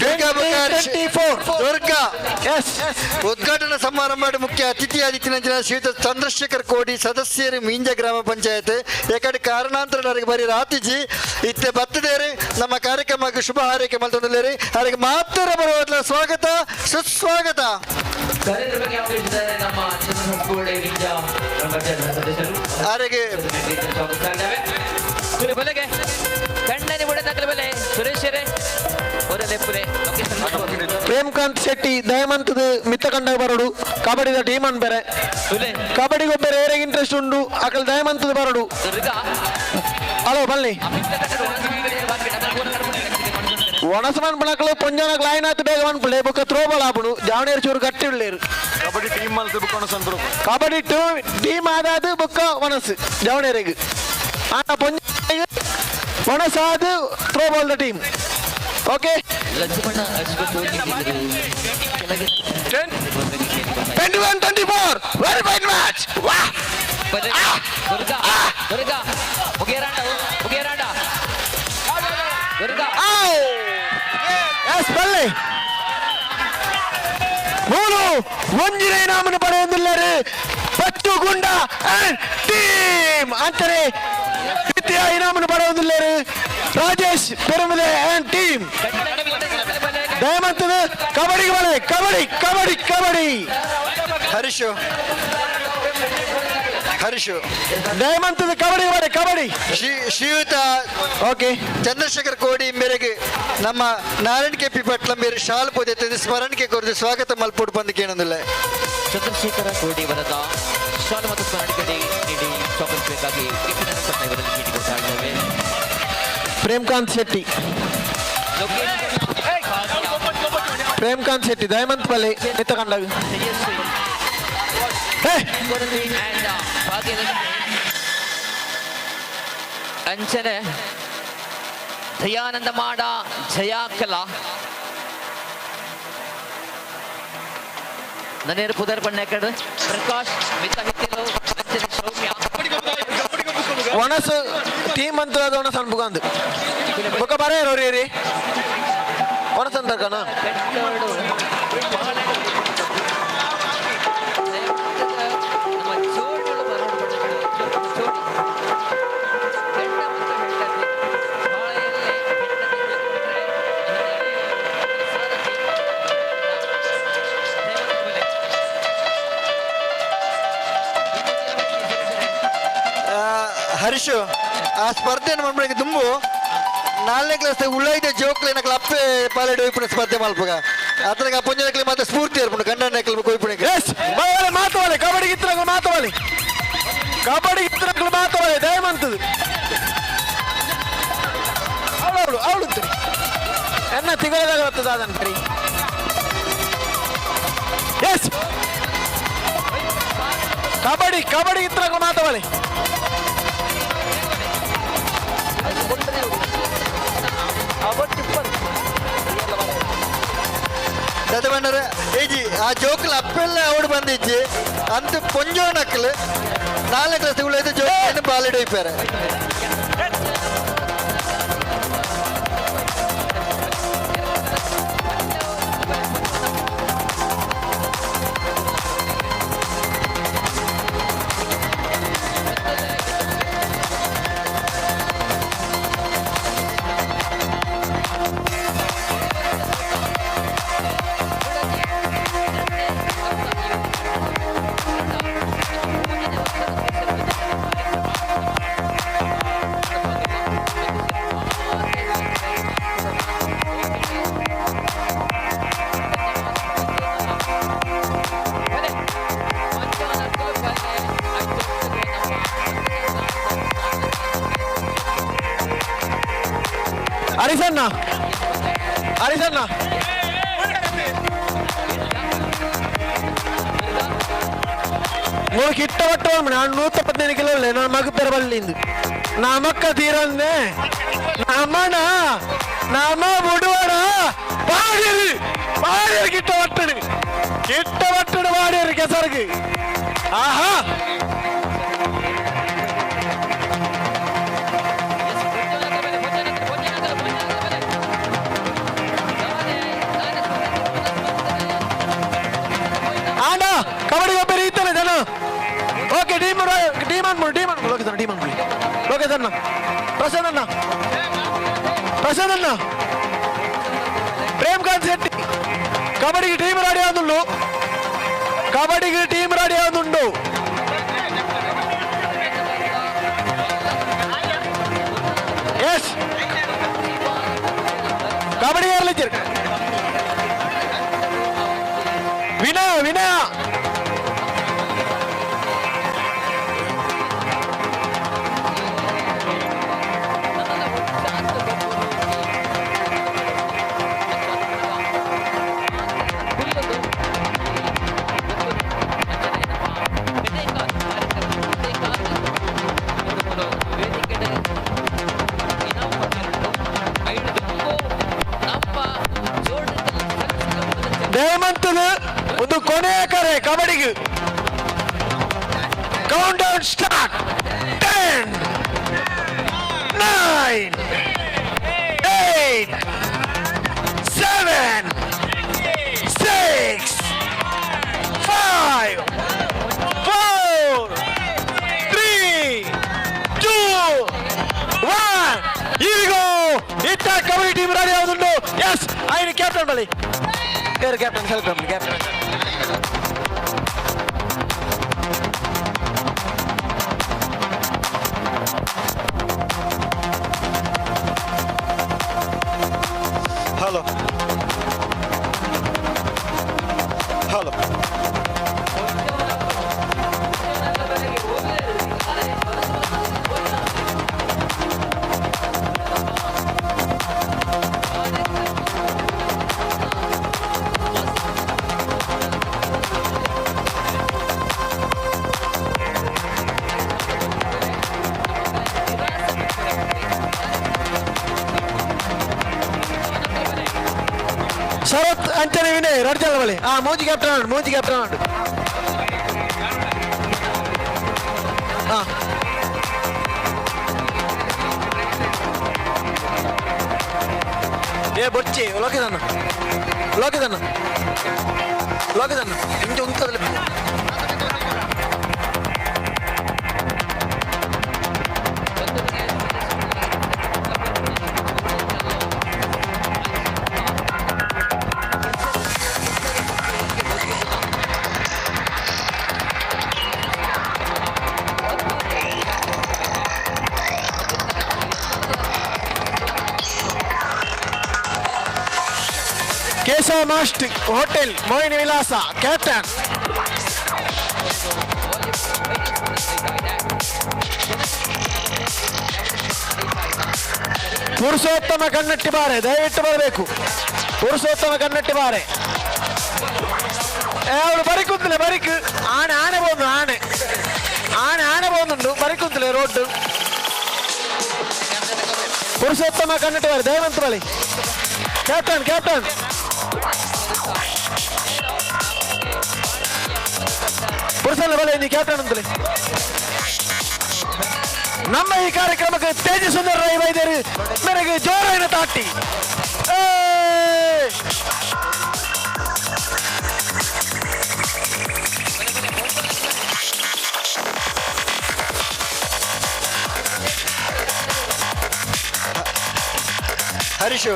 Durga 24. Durga S. ಉದ್ಘಾಟನಾ ಸಮಾರಂಭ ಮುಖ್ಯ ಅತಿಥಿಯಾದಿತ್ಯನಂಚಿನ ಶ್ರೀಯುತ ಚಂದ್ರಶೇಖರ್ ಕೋಡಿ ಸದಸ್ಯರು ಮೀಂಜ ಗ್ರಾಮ ಪಂಚಾಯತ್ ಏಕಡೆ ಕಾರಣಾಂತರ ಬರೀ ರಾತಿಜಿ ಇತ್ತೆ ಬತ್ತದೇರಿ ನಮ್ಮ ಕಾರ್ಯಕ್ರಮಕ್ಕೆ ಶುಭ ಹಾರೈಕೆ ಮಲ್ತೊಂದುಲ್ಲೇರಿ. ಅವರಿಗೆ ಮಾತ್ರ ಬರುವ ಸ್ವಾಗತ ಸುಸ್ವಾಗತ. ಕಾರ್ಯಕ್ರಮಕ್ಕೆ ಆಗಮಿಸಿದ್ದಾರೆ ನಮ್ಮ ಚಂದ್ರಶೇಖರ್ ವಿಂಜ ಗ್ರಾಮ ಪಂಚಾಯತ್ ಸದಸ್ಯರು. ಅವರಿಗೆ ಸ್ವಾಗತಿಸ್ತಾ ಇದ್ದೇವೆ. ಬಲೆಗೆ ಕಣ್ಣನೆ ಬುಡನಕಲ ಬಲೆ ಸುರೇಶರೇ ಒರಲೆಪ್ಪುಲೆ. ಪ್ರೇಮ್ಕಾಂತ್ ಶೆಟ್ಟಿ ದಯಮಂತದ ಮಿತ್ತ ಕಂಡ ಬರಡು. ಕಬಡ್ಡಿದ ಟೀಮ್ ಅನ್ ಬೇರೆ ಕಬಡ್ಡಿ ಗೊಬ್ಬರ ಏರೆಗೆ ಇಂಟ್ರೆಸ್ಟ್ ಉಂಡು ಅಕಲ್ ದಯಮಂತದ ಬರಡು. ಹಲೋ ಬನ್ನಿ ಒಣಸ ಮನ್ಪಣಕ್ಲು ಪೊಂಜನಕ್ ಲೈನ್ ಆತು ಬೇಗ ಮನ್ಪುಲೆ ಬೊಕ್ಕ ಥ್ರೋ ಬಾಲ್ ಆಪುಂಡು. ಜಾವಣೇರು ಚೂರು ಗಟ್ಟಿ ಉಳ್ಳೇರು. ಕಬಡ್ಡಿ ಟೀಮ್ ಮಲ್ತು ಬುಕ್ಕ ಒಣಸ್ ಅಂದ್ರು. ಕಬಡ್ಡಿ ಟೀಮ್ ಆದಾದು ಬೊಕ್ಕ ಒಣಸು ಜಾವಣೇರಿಗೆ ಆನ ಪೊಂಜ ಒಣಸಾದು throw ball the team. Okay, 21-24, very fine match. ವಾ ದುರ್ಗಾ ದುರ್ಗಾ ಮುಗಿಯರಾಂಡ ಮುಗಿಯರಾಂಡ ದುರ್ಗಾ. ಎಸ್ ಬಲ್ಲೆ ಮೂರು ಒಂಜಿನ ಇನಾಮನ್ನು ಪಡೆಯುವುದಿಲ್ಲರೆ ಪಚ್ಚು ಗುಂಡ ಅಂಡ್ ಟೀಮ್. ಅಂತಾರೆ ದ್ವಿತೀಯ ಇನಾಮನ್ನು ಪಡೆಯುವುದಿಲ್ಲರೆ ರಾಜೇಶ್ ಪೆರುಮಲೆ ಅಂಡ್ ಟೀಮ್. ದಯಮಂತದ ಕಬಡ್ಡಿ ಬಲೆ ಕಬಡ್ಡಿ ಕಬಡ್ಡಿ ಕಬಡ್ಡಿ. ಹರೀಶು ಹರೀಶು ದಯಮಂತದ ಕಬಡ್ಡಿ ಬಲೆ ಕಬಡ್ಡಿ. ಶ್ರೀಯುತ ಓಕೆ ಚಂದ್ರಶೇಖರ್ ಕೋಡಿ ಮೇರೆಗೆ ನಮ್ಮ ನಾರಾಯಣ್ ಕೆ ಪಿ ಪಟ್ಲ ಮೇರೆ ಶಾಲ್ ಪೊದೆ ಸ್ಮರಣಿಕೆ ಕೊರದು ಸ್ವಾಗತ ಮಲ್ಪೋಡು ಬಂದು ಕೇಳೊಂದಿಲ್ಲ. ಚಂದ್ರಶೇಖರ ಕೋಡಿ ವರದ ಶಾಲು ಮತ್ತು ಸ್ಮರಣಿಕೆ ನೀಡಿ ಸ್ವಾಗತಿಸಬೇಕಾಗಿ ಕೆಪಿನ ಪಟ್ನ ಇವರಲ್ಲಿ ನೀಡಿಕೊಡ್ತಾ ಇದ್ದೇವೆ. ಪ್ರೇಮ್ಕಾಂತ್ ಶೆಟ್ಟಿ, ಪ್ರೇಮ್ಕಾಂತ್ ಶೆಟ್ಟಿ ದಯಮಂತ್ ಬಲೆ ಎತ್ತ ಕಂಡಾಗ. ಅಂಚನೆ ದಯಾನಂದ ಮಾಡ ಜಯಾಕಲ ನನ್ನೇರು ಪುದರ್ ಪಣ್ಣೆಕಡ್ ಪ್ರಕಾಶ್ ಮಿತ್ತ ಹಿತ್ತಿಲು ಅಂಚನೆ ಸೌಮ್ಯ. ಒಣಸು ಟೀಮ್ ಅಂತ ಒಣಸು ಅನ್ಬುಗಂದು ಬೊಕ್ಕ ಬರ ರೀ ಒಣಸು ಅಂತ ಕಣ. ಹರೀಶು ಆ ಸ್ಪರ್ಧೆಯನ್ನು ಮಾಡ್ಬೇಕು ದುಂಬು ನಾಲ್ಕನೇ ಕ್ಲಾಸ್ ಉಳ್ಳೈದೆ ಜೋಕ್ಲೇನಕ್ಲ ಅಪ್ಪೆ ಪಾಲೆಡು ಹೋಯ್ಪುಣ ಸ್ಪರ್ಧೆ ಮಲ್ಪಗ ಅದ್ರಾಗ ಪುಂಜನಕ್ಲೆ ಮಾತ್ರ ಸ್ಫೂರ್ತಿ ಏರ್ಪುಂಡು ಗಂಡನಕ್ಲೆ ಕೊಯ್ಪುಣಕ್ಕೆ. ಎಸ್ ಮಾತವಾಲೆ ಕಬಡ್ಡಿ ಗಿತ್ತನಕ್ಲು ಮಾತವಾಲೆ ಕಬಡ್ಡಿ ಗಿತ್ತನಕ್ಲು ಮಾತವಾಲೆ ದಯಮಂತದು ಅವಳು ಅವಳು ಎನ್ನ ತಿಂಗಳದಾಗ ಬರ್ತದ ಅದನ್ನ ಕರಿ. ಎಸ್ ಕಬಡ್ಡಿ ಕಬಡ್ಡಿ ಗಿತ್ತನಕ್ಲು ಮಾತವಾಲೆ. ದದವಣ್ಣರ ಏಜಿ ಆ ಜೋಕ್ಲ ಅಪ್ಪೆಲ್ಲ ಅವಡು ಬಂದಿಜ್ಜಿ ಅಂತ ಪೊಂಜೋನಕ್ಲು ನಾಲ್ಕನೇ ಕ್ಲಾಸ್ ಉಳ್ಳೈದೆ ಜೋಕ್ಲೇನು ಬಾಲೆಡು ಹೋಯ್ಪಾರೆ. ಹರಿಸಣ್ಣ ಹರಿಸಣ್ಣ ಮೂರು ಕಿಟ್ಟ ಒಟ್ಟು ನಾನು 175 ಕಿಲೋ ನಾನು ಮಗ ಬಲ್ಲಿಂದು ನಮಕ್ಕ ತೀರಂದೆ ನಮನ ನಮ ಬುಡುವಣ ಪಾಡಿರಿ ಪಾಡಿರಿ ಕಿಟ್ಟ ಒಟ್ಟಡು ಕಿಟ್ಟ ಒಟ್ಟಡು ಪಾಡಿರಿ ಕೆಸರ್ಗೆ. ಆಹಾ ಆಂಡ ಕಬಡ್ಡಿ ಒಬ್ಬರು ಇತ್ತಲ್ಲ ಜನ. ಓಕೆ ಟೀಮ್ ಟೀಮ್ ಅನ್ಬಿಡು ಟೀಮ್ ಅನ್ಬಿಡು ಲೋಕೇಶ್ ಟೀಮ್ ಅನ್ಬಿಡಿ ಲೋಕೇಶ್ ಅಣ್ಣ ಪ್ರಸನ್ನ ಅಣ್ಣ ಪ್ರಸನ್ನ ಅಣ್ಣ ಪ್ರೇಮ್ಕಾಂತ್ ಶೆಟ್ಟಿ ಕಬಡ್ಡಿಗೆ ಟೀಮ್ ರೆಡಿ ಆದುಂಡು ಕಬಡ್ಡಿಗೆ ಟೀಮ್ ರೆಡಿ ಆದುಂಡು. ಎಸ್ ಕಬಡ್ಡಿ ಇರ್ಲಿದ್ದೀರಿ ವಿನಯ ವಿನಯ ಹೇಮಂತದ ಒಂದು ಕೊನೆಯ ಕರೆ ಕಬಡ್ಡಿಗೆ. Count down start. 10 9 8 7 6 5 4 3 2 1. ಈಗೋ ಇತ್ತ ಕಬಡ್ಡಿ ಟೀಮ್ ರೆಡಿ ಆಗುದುಂಟು. ಎಸ್ ಐನು ಕ್ಯಾಪ್ಟನ್ ಬಳಿ captain select captain. Hello hello Sharath Anchane Vinay ರಡ್ಜಲ್ ಬಳಿ. ಆ ಮೋಜಿ ಕ್ಯಾಪ್ಟನ್ ಉಂಟು ಮೋಜಿ ಕ್ಯಾಪ್ಟನ್ ಉಂಟು. ಹಾ ಏ ಬೊಚ್ಚಿ ಲೋಕದನ್ನ ಲೋಕದನ್ನ ಲೋಕದನ್ನ ಇಂಚ ಉಂತದಲ್ಲಿ ಕೇಶವ ಮಾಸ್ಟ್ ಹೋಟೆಲ್ ಮೋಹಿನಿ ವಿಲಾಸ ಕ್ಯಾಪ್ಟನ್. ಪುರುಷೋತ್ತಮ ಕಣ್ಣಟ್ಟಿ ಬಾರೆ, ದಯವಿಟ್ಟು ಬರಬೇಕು. ಪುರುಷೋತ್ತಮ ಕಣ್ಣಟ್ಟಿ ಬಾರೆ. ಅವಳು ಬರಿಕುಂತಲೆ ಬರಿಕ್ ಆನೆ ಆನೆ ಬಂದು ಆನೆ ಆನೆ ಆನೆ ಬಂದುಂಟು ಬರಿಕುಂತಲೆ ರೋಡ್. ಪುರುಷೋತ್ತಮ ಕಣ್ಣಟ್ಟಿ ಬಾರೆ ದಯವಂತ ಬಳಿ ಕ್ಯಾಪ್ಟನ್ ಕ್ಯಾಪ್ಟನ್. ಪುರುಷನ ಬಲೆ ನೀ ಕ್ಯಾಪ್ಟನ್ ಅಂತಲೇ. ನಮ್ಮ ಈ ಕಾರ್ಯಕ್ರಮಕ್ಕೆ ತೇಜಸುಂದರ ರೈ ವೈದ್ಯರು ಮೇರೆಗೆ ಜೋರಾಯಿನ ತಾಟಿ. ಹರೀಶು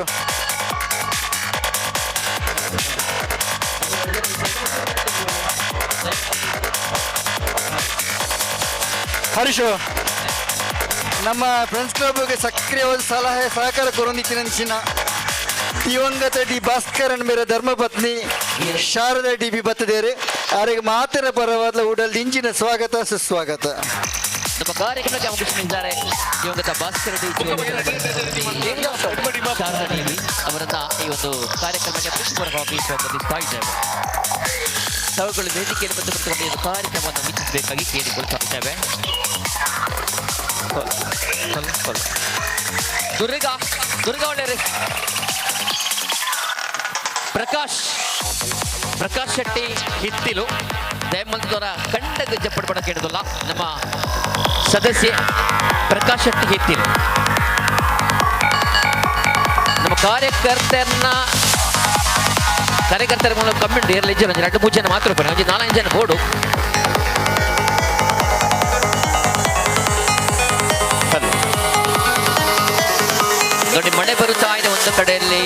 ಹರೀಶು ನಮ್ಮ ಫ್ರೆಂಡ್ಸ್ ಕ್ಲಬ್ಗೆ ಸಕ್ರಿಯವಾದ ಸಲಹೆ ಸಹಕಾರ ಕೊರೊಂದಿತ್ತಿನ ದಿವಂಗತ ಡಿ ಭಾಸ್ಕರನ್ ಮೇರೆ ಧರ್ಮಪತ್ನಿ ಶಾರದಾ ಡಿ ಬಿ ಬತ್ತದೇರೆ ಅವರಿಗೆ ಮಾತರ ಪರವಾದ ಉಡಲ್ ಇಂಜಿನ ಸ್ವಾಗತ ಸುಸ್ವಾಗತ. ನಮ್ಮ ಕಾರ್ಯಕ್ರಮಕ್ಕೆ ಆಗಮಿಸಿದ್ದಾರೆ ದಿವಂಗತ Bhaskara D Sharada D B ಅವರನ್ನ ಈ ಒಂದು ಕಾರ್ಯಕ್ರಮಕ್ಕೆ ಪುಷ್ಪರವಾಗಿ ಸ್ವಾಗತಿಸ್ತಾ ಇದ್ದೇವೆ. ತಾವುಗಳು ವೇದಿಕೆಯನ್ನು ಬಂದು ಕುಳಿತುಕೊಂಡು ಈ ಕಾರ್ಯಕ್ರಮವನ್ನು ವೀಕ್ಷಿಸಬೇಕಾಗಿ ಕೇಳಿಕೊಳ್ತಾ ಇದ್ದೇವೆ. ದುರ್ಗಾ ದುರ್ಗಾ ಒಳ್ಳೆಯರಿ. ಪ್ರಕಾಶ್ ಪ್ರಕಾಶ್ ಶೆಟ್ಟಿ ಹಿತ್ತಿಲು ದಯಮಂತದವರ ಕಂಡ ಗಜ್ಜ ಕೇಳಿದಲ್ಲ ನಮ್ಮ ಸದಸ್ಯೆ ಪ್ರಕಾಶ್ ಶೆಟ್ಟಿ ಹಿತ್ತಿಲು ನಮ್ಮ ಕಾರ್ಯಕರ್ತರನ್ನ ಕಾರ್ಯಕರ್ತರ ಮೂಲಕ ಕಮ್ಮಿಂಡು ಏರ್ಲ ಇಜ್ಜನ ಎರಡು ಮೂರು ಜನ ಮಾತ್ರ ಒಂಜಿ ನಾಲ್ಕು ಜನ ಬೋಡು. ನೋಡಿ, ಮಳೆ ಬರುತ್ತಾ ಇದೆ ಒಂದು ಕಡೆಯಲ್ಲಿ.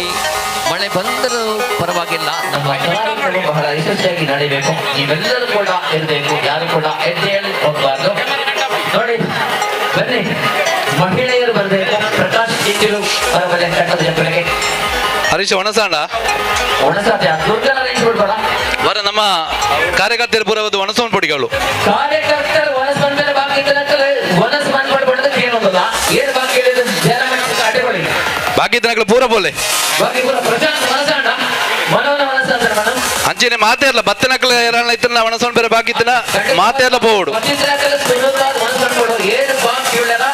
ಮಳೆ ಬಂದರೂ ಪರವಾಗಿಲ್ಲ, ನಮ್ಮ ಕಾರ್ಯಕ್ರಮ ಬಹಳ ಯಶಸ್ವಿಯಾಗಿ ನಡೀಬೇಕು. ನೀವೆಲ್ಲರೂ ಕೂಡ ಇರಬೇಕು, ಯಾರು ಕೂಡ ಎದ್ದೇಳಿ ಹೋಗಬಾರ್ದು. ನೋಡಿ, ಬನ್ನಿ, ಮಹಿಳೆಯರು ಬರಬೇಕು. ಪ್ರಕಾಶ್ ಇಟ್ಟಿಲು ಬರಬಲ್ಲೆ ತಂಡದ ಜನಗಳಿಗೆ. ಹರೀಶ್ ಒಣಸಾಂಡ ವರ ನಮ್ಮ ಕಾರ್ಯಕರ್ತರು ಪೂರವದ್ದು ಒಣಸೋನ್ ಪೊಡಿಗಳು. ಕಾರ್ಯಕರ್ತರು ಒಣಸ್ ಬಂದ್ಮೇಲೆ ಬಾಕಿ ಒಣಸ್ ಬಂದ್ಬಿಡ್ಬಾರ್ದು ಕೇಳೋದಲ್ಲ. ಏನು ಬಾಕಿ ಹೇಳಿದ್ರೆ ಜನ ಅಡ್ಡಿಕೊಳ್ಳಿ. ಬಾಕಿ ದಿನಗಳು ಪೂರ ಬೋಲೆ ಬಾಕಿ ಪೂರ ಪ್ರಶಾಂತ್ ಮನಸಾಂಡ ಮನೋನ ಮನಸ್ಸಂದ್ರೆ ಮನ ಅಂಚೆನೆ ಮಾತೇ ಇರಲ್ಲ ಬತ್ತನಕ್ಲ ಏರಲ್ಲ ಇತ್ತನ ಒಣಸೋನ್ ಬೇರೆ ಬಾಕಿ ಇತ್ತನ ಮಾತೇ ಇರಲ್ಲ ಪೋಡು. ಏನು ಬಾಕಿ ಉಳ್ಳಲ್ಲ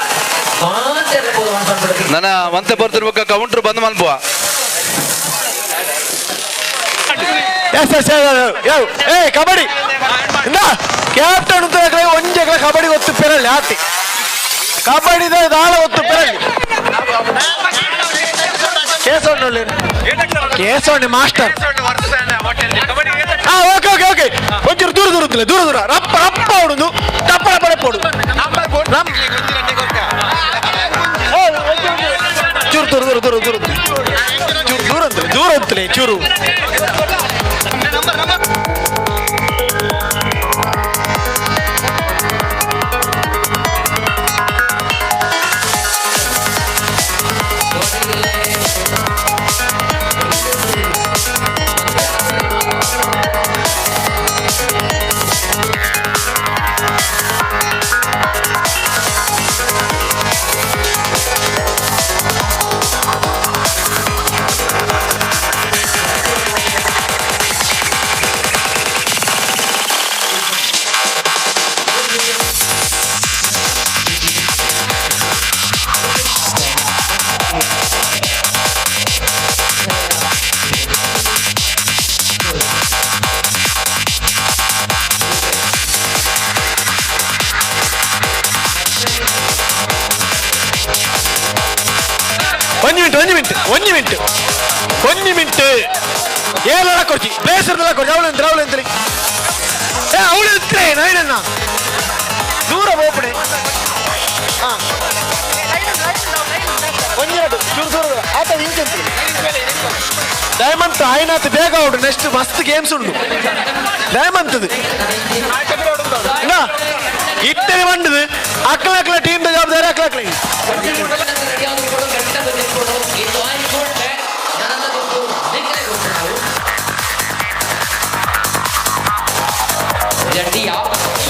ಮಾತೇ ಇರಬಹುದು ಒಣಸ್. ನನ್ನ ಒಂತೆ ಬರ್ತಿರ್ಬೇಕ ಕೌಂಟರ್ ಬಂದ್ ಮನ್ಪುವ. ಎಸ್ ಎಸ್ ಏ ಕಬಡ್ಡಿ ಇಂದ ಕ್ಯಾಪ್ಟನ್ ಅಂತ ಒಂಜೆಗಳ ಕಬಡ್ಡಿ ಒತ್ತು ಪೆರಳ್ಳಿ ಆತಿ ಕಬಡ್ಡಿ ದಾಳ ಒತ್ತು ಪೆರಳ್ಳಿ. ಕೇಸವಣ್ಣ ಕೇಸವಣ್ಣ ಮಾಸ್ಟರ್. ಹಾ ಓಕೆ ಓಕೆ ಓಕೆ ಒಂಚೂರು ದೂರ ದೂರ ಉತ್ತಲೆ, ದೂರ ದೂರ ರಪ್ಪ ರಪ್ಪ ಹೊಡುದು ಟಪ್ಪ ಟಪ್ಪ ಹೊಡು. ಚೂರು ದೂರ ದೂರ ದೂರ ದೂರ ಚೂರು ದೂರ ಅಂತಲೇ ದೂರ ಅಂತಲೇ ಚೂರು. ಒಂಜಿ ಮಿಂಟ್ ಒಂಜಿ ಮಿಂಟ್ ಒಂಜಿ ಮಿಂಟ್ ಒಂಜಿ ಮಿಂಟ್ ಏಳೆಲ್ಲ ಕೊಡ್ಚಿ ಬೇಸರದೆಲ್ಲ ಕೊಡ್ಚಿ. ಅವಳು ಎಂತ ಅವಳು ಎಂತಲಿ ಏ ಅವಳು ಎಂತ್ರೆ ನೈನನ್ನ ದೂರ ಹೋಗ್ಬಿಡಿ. ಹಾ ಒಂಜೆರಡು ಚೂರು ದೂರ ಆತ ಇಂಚಂತ ಡೈಮಂತ್ ಆಯ್ನಾತ್ ಬೇಗ ಉಂಟು. ನೆಕ್ಸ್ಟ್ ಮಸ್ತ್ ಗೇಮ್ಸ್ ಉಂಟು ಡೈಮಂತದು. ಇಟ್ಟರೆ ಬಂದದು ಅಕ್ಲ ಅಕ್ಲ ಟೀಮ್ ಜವಾಬ್ದಾರಿ ಅಕ್ಲ ಅಕ್ಲ.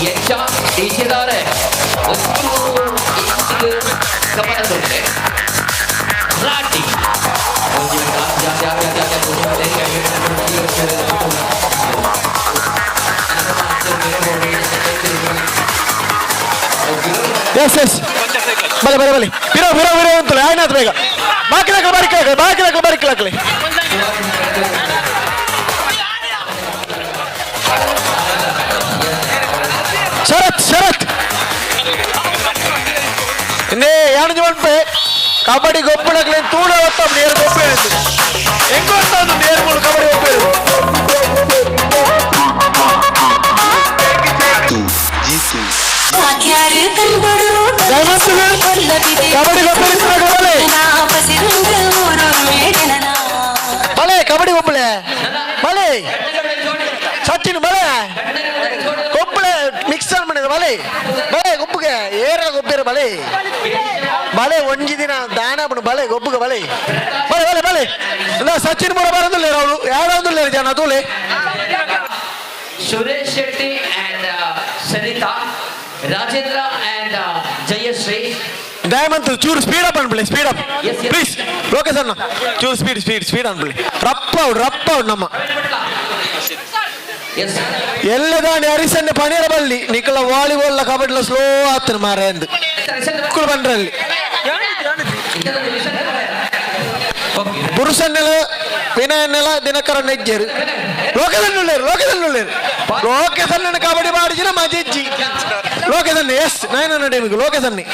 ಯಕ್ಷ ಟೀಚರ್ದವರೇ ಒಂದು ಗಮನ ಕೊಟ್ಟರೆ ರಾಟಿ ಎಸ್ ಎಸ್ ಬಲೆ ಬಲೆ ಬಲೆ ಬಿರೋ ಬಿರೋ ಬಿರೋ ಅಂತಲೇ ಆಯ್ನಾತ್ ಬೇಗ ಬಾಕಿಲಾಕಲಿ ಬಾರಿಕ್ಲಾಕಲಿ ಬಾಕಿಲಾಕಲಿ ಬಾರಿಕ್ಲಾಕಲಿ. ಶರತ್ ಶರತ್ ಇನ್ನೇ ಯಾಣಜಿ ಮನ್ಪೆ ಕಬಡ್ಡಿ ಗೊಬ್ಬಳಕ್ಲೆ ತೂಳ ಒತ್ತ ನೇರು ಗೊಬ್ಬ ಹೆಂಗ್ ಗೊತ್ತ ನೇರು ಮೂಳು ಕಬಡ್ಡಿ ಗೊಬ್ಬ. ಕಬಡ್ಡಿ ಬಲೆ ಕಬಡ್ಡಿ ಒಬ್ಬಳೆ ಬಲೆ ಸಚಿನ್ ಬಲೆ ಕೊಬ್ಬಳೆ ಮಿಕ್ಸ್ ಮಾಡಿದ ಬಲೆ ಬಲೆ ಗೊಬ್ಬುಗೆ ಏರ ಗೊಬ್ಬಿರ ಬಲೆ ಬಲೆ ಒಂಜಿ ದಿನ ದಾನ ಬಣ್ಣು ಬಲೆ ಗೊಬ್ಬುಗೆ ಬಲೆ ಬಲೆ ಬಲೆ ಬಲೆ ಇಲ್ಲ ಸಚಿನ್ ಮೂರ ಬರೋದಿಲ್ಲ ಅವಳು ಯಾರೊಂದಿಲ್ಲ ಜನ ತೂಲೆ. ಸುರೇಶ್ ಶೆಟ್ಟಿ ಅಂಡ್ ಸರಿತಾ, ರಾಜೇಂದ್ರ ಅಂಡ್ ಜಯಶ್ರೀ. ದಯಮಂತ್ ಚೂರು ಸ್ಪೀಡ್ ಅಪ್ ಅನ್ಬಿಡಿ, ಸ್ಪೀಡ್ ಅಪ್ ಪ್ಲೀಸ್ ಲೋಕೇಶ್ ಅಣ್ಣ ಚೂರು ಸ್ಪೀಡ್ ಸ್ಪೀಡ್ ಸ್ಪೀಡ್ ಅನ್ಬಿಡಿ. ರಪ್ಪ ಅವ್ರು ರಪ್ಪ ಅವ್ರು ನಮ್ಮ ಎಲ್ಲದಾಣಿ ಹರಿಸನ್ನೆ ಪನೀರ ಬಲ್ಲಿ ನಿಕಲ ವಾಲಿಬಾಲ್ ಕಬಡ್ಡಿ ಸ್ಲೋ ಆತನ ಮಾರ ಎಂದು ಬಂದ್ರಲ್ಲಿ ಪುರುಷನ್ನೆಲ್ಲ ವಿನಯನ್ನೆಲ್ಲ ದಿನಕರ ನೆಜ್ಜೇರು ಲೋಕದನ್ನುಳ್ಳೇರು ಲೋಕದನ್ನುಳ್ಳೇರು ಲೋಕಸನ್ನ ಕಬಡ್ಡಿ ಮಾಡಿದ್ರೆ ಮಜೆಜ್ಜಿ ಲೋಕಸನ್ನೆ ಎಸ್ ನಯನ ಟೀಮಿಗೆ ಲೋಕಸನ್ನಿ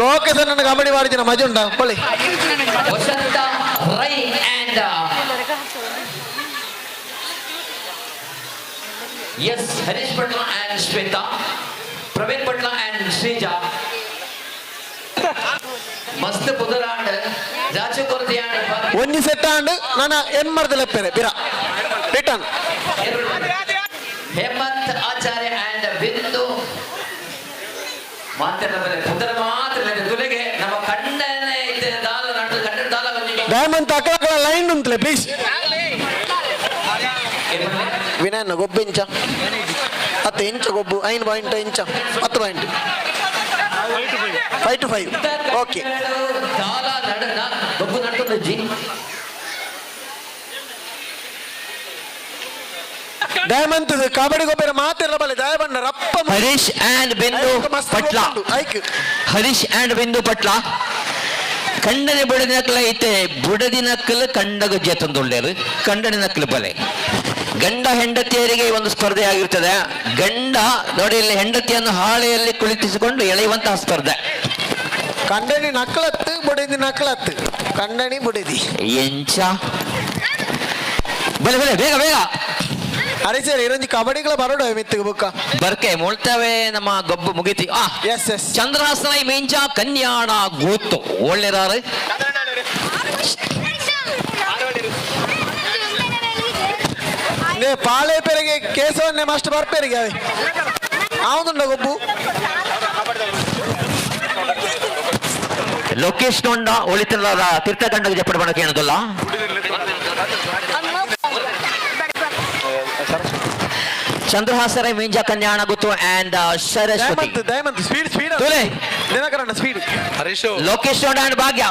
ಲೋಕಸನ್ನ ಕಬಡ್ಡಿ ಮಾಡಿದ್ರೆ ಮಜೆ ಉಂಟಾ ಪೊಳಿ. Vasantha Rai and S Harish Patla and Shweta, Praveen Patla and Sreeja. ಮಸ್ತ್ ಪುದರಾಂಡ್ ರಾಜು ಕೊರತಿಯಾಂಡ್. ಒಂಜಿ ಸೆಟ್ ಆಂಡ್ ನನ್ನ ಎನ್ಮರ್ದ ಲೆಪ್ಪೆರೆ ಬಿರ ರಿಟರ್ನ್. ಹೇಮಂತ್ ಆಚಾರ್ಯ ಅಂಡ್ ಬಿಂದು ಮಾತ್ರ ಪುದರ ಮಾತ್ರ ತುಲೆಗೆ ನಮ್ಮ ಕಣ್ಣನೇ ಇದ್ದ ದಾಲ ನಡ್ದು ಕಣ್ಣ ದಾಲ ಬಂದಿದ್ದು. ಡೈಮಂಡ್ ಅಕ್ಕಲ ಲೈನ್ ಉಂಟ್ಲೆ ಪ್ಲೀಸ್. ವಿನಯನ ಗೊಬ್ಬು ಇಂಚ ಹತ್ತು ಇಂಚ ಗೊಬ್ಬು ಐನು ಪಾಯಿಂಟ್ ಇಂಚ 10 ಪಾಯಿಂಟ್ 5-5 ಓಕೆ. ದಾಲ ನಡ ಗೊಬ್ಬು ನಡ್ಕೊಂಡು ಜಿ. ಡೈಮಂತ್ ಕಬಡ್ಡಿ ಗೊಬ್ಬರ ಮಾತಿರಲ್ಲ ಬಲೆ ದಯಬಣ್ಣ ರಪ್ಪ. ಹರೀಶ್ ಅಂಡ್ ಬಿಂದು ಪಟ್ಲ. ಐಕ್ ಹರೀಶ್ ಅಂಡ್ ಬಿಂದು ಪಟ್ಲ ಕಂಡನೆ ಬುಡದಿ ನಕಲ ಐತೆ ಬುಡದಿ ನಕಲು ಕಂಡಗ ಜೇತಂದುಳ್ಳೇರು ಕಂಡನೆ ನಕಲು ಬಲೆ. ಗಂಡ ಹೆಂಡತಿಯರಿಗೆ ಒಂದು ಸ್ಪರ್ಧೆ ಆಗಿರ್ತದೆ. ಗಂಡ ನೋಡಿ ಇಲ್ಲಿ ಹೆಂಡತಿಯನ್ನು ಹಾಳೆಯಲ್ಲಿ ಕುಳಿತಿಸಿಕೊಂಡು ಎಳೆಯುವಂತಹ ಸ್ಪರ್ಧೆ. ಕಂಡನಿ ನಕಲತ್ತು ಬುಡದಿ ನಕಲತ್ತು ಕಂಡನಿ ಬುಡದಿ. ಎಂಚ ಬಲೆ ಬಲೆ ಬೇಗ ಬೇಗ. ಅರೆ ಸರ್ ಇರೊಂಜಿ ಕಬಡ್ಡಿಗಳ ಬರೋಡು ಮಿತ್ತಿಗೆ ಬುಕ್ಕ. ಬರ್ಕೆ ಮುಳ್ತವೆ ನಮ್ಮ ಗೊಬ್ಬು ಮುಗಿತಿ. ಆ ಎಸ್ ಎಸ್. ಚಂದ್ರಹಾಸನ ಮೇಂಜ ಕನ್ಯಾಣ ಗೂತ್ತು ಒಳ್ಳೆದಾರು. ಪಾಳೆ ಪೆರಿಗೆ ಕೇಸವನ್ನೇ ಮಸ್ಟ್ ಬರ್ಪೇರಿಗೆ ಅವೆ ಆವುದುಂಡ ಗೊಬ್ಬು. ಲೋಕೇಶ್ ನೊಂಡ ಒಳಿತನದ ತೀರ್ಥಖಂಡಗೆ ಜಪ್ಪಡ ಬಣಕ್ಕೆ ಏನದಲ್ಲ. ಚಂದ್ರಹಾಸರ ಮೇಂಜ ಕನ್ಯಾಣ ಗುತ್ತು and Saraswathi. Diamond speed speed ತುಲೆ. ದಿನಕರಣ್ಣ ಸ್ಪೀಡ್. ಹರೀಶ್ ಲೋಕೇಶ್ ನೊಂಡ ಅಂಡ್ ಭಾಗ್ಯ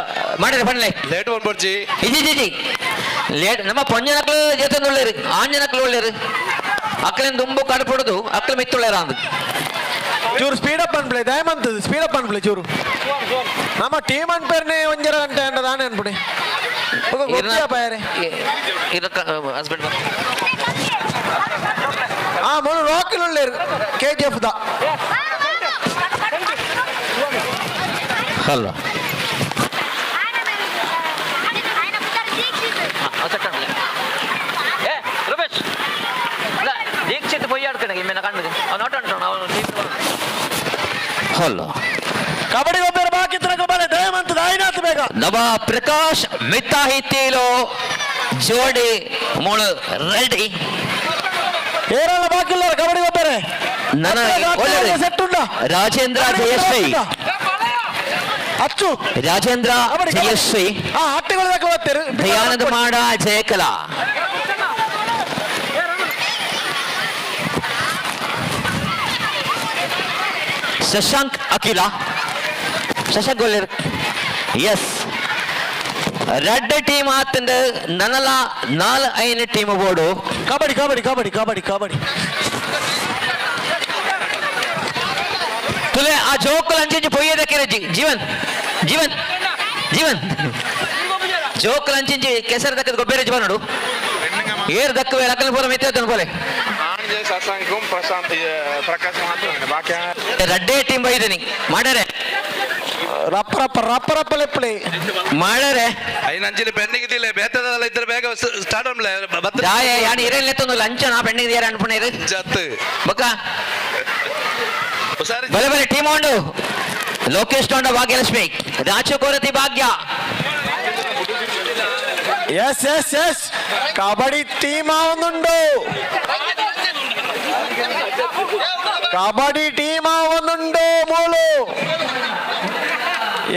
ಮಾಡಿದ್ರೆ ಬನ್ಲೆ. ಲೇಟ್ ಬಂದ್ಬರ್ಜಿ. ಇಜಿ ಜಿ ಲೇಟ್ ನಮ್ಮ ಪೊಂಜನಕ್ಲು ಜೊತೆ ಒಳ್ಳೇರು ಆಂಜನಕ್ಲು ಒಳ್ಳೇರು ಅಕ್ಕಲಿಂದ ದುಂಬು ಕಡಪಡುದು ಅಕ್ಕಲು ಮಿತ್ತುಳ್ಳೇರ ಅಂದು. ಚೂರು ಸ್ಪೀಡ್ ಅಪ್ ಅನ್ಪ್ಲೆ ದಯಮಂತ್ ಸ್ಪೀಡ್ ಅಪ್ ಅನ್ಪ್ಲೆ ಚೂರು. ನಮ್ಮ ಟೀಮ್ ಅನ್ಪೇರ್ನೆ ಒಂಜರ ಗಂಟೆ ಅಂಡ ದಾನೆ ಅನ್ಪುಡೆ ಗೊತ್ತಿಯಪ್ಪ ಯಾರೇ. ಹಸ್ಬೆಂಡ್ ಆ ಮೊಳು ರಾಕಿಲ್ ಒಳ್ಳೇರು K G F the. Hello Rupesh Dixit ಪೊಯ್ಯಾಡ್ಕಣೆ ಇಮ್ಮೆನ ಕಣ್ಣು ನೋಟ ಹಲೋ. ಕಬಡ್ಡಿ ಗೊಬ್ಬರ ಬಾಕಿ ತನಕ ಬಲೆ ದಯಮಂತ್ ದಾಯಿನಾಥ್ ಬೇಗ. ನವ ಪ್ರಕಾಶ್ ಮಿತ್ತಾಹಿತೀಲೋ ಜೋಡಿ ಮೂಳು ರೆಡಿ. ಏರಲ್ಲ ಬಾಕಿ ಇಲ್ಲ ಕಬಡ್ಡಿ ಗೊಬ್ಬರ. ನನ್ನ ಸೆಟ್ ಉಂಡ. ರಾಜೇಂದ್ರ ಜಯಶ್ರೀ. ಅಚ್ಚು ರಾಜೇಂದ್ರ ಜಯಶ್ರೀ. ಆ ಹಟ್ಟಿಗಳು ಬರ್ತಾರೆ. ದಯಾನಂದ ಮಾಡ ಜಯಕಲಾ. ಶಶಾಂಕ್ ಅಖಿಲ ಶಶಾಂಕ್ ಗೊಲ್ಲೇರ್ ಎಸ್ ರೆಡ್ ಟೀಮ್ ಆತಂದ ನನಲ ನಾಲ್ ಐನ ಟೀಮ್ ಬೋರ್ಡು. ಕಬಡ್ಡಿ ಕಬಡ್ಡಿ ಕಬಡ್ಡಿ ಕಬಡ್ಡಿ ಕಬಡ್ಡಿ. ತುಲೆ ಆ ಜೋಕುಲ್ ಅಂಚಿಂಚಿ ಪೊಯ್ಯದಕ್ಕೆ ಜೀವನ್ ಜೀವನ್ ಜೀವನ್ ಜೋಕುಲ್ ಅಂಚಿಂಚಿ ಕೆಸರು ದಕ್ಕದ ಗೊಬ್ಬರ ಜೀವನ್ ನೋಡು ಏರ್ ದಕ್ಕ ಅಕ್ಕಲ ಪೂರ ಮೆತ್ತ ಪೋಲೆ. ಪ್ರಶಾಂತ್ ಪ್ರಕಾಶ್ ಬಾಕಿ ರಡ್ಡೇ ಟೀಮ್ ಬೈದನಿ ಮಾಡರೆ. ರಪ್ಪ ರಪ್ಪ ರಪ್ಪ ರಪ್ಪ ಲೆಪ್ಪಳೆ ಮಾಡರೆ. ಐನ ಅಂಚಿನ ಪೆನ್ನಿಗೆ ತಿಲ್ಲ ಬೇತದಲ್ಲ ಇದ್ರ ಬೇಗ ಸ್ಟಾರ್ಟ್ ಅನ್ಲೆ. ದಾಯ ಯಾನ್ ಇರೇನ್ ಲೆತ್ತೊಂದು ಲಂಚ ನಾ ಪೆನ್ನಿಗೆ ಯಾರು ಅನ್ಪುಣೇರು ಜತ್ ಬಕ್ಕ ಬಲೆ ಬಲೆ ಟೀಮ್ ಉಂಡು ಲೋಕೇಶ್ ತೊಂಡ Bhagyalakshmi Raju Korathi Bhagya. Yes yes yes kabaddi team ಆവുന്നുണ്ടോ ಕಬಡ್ಡಿ ಟೀಮ್ ಆവുന്നുണ്ടೋ ಮೂಲು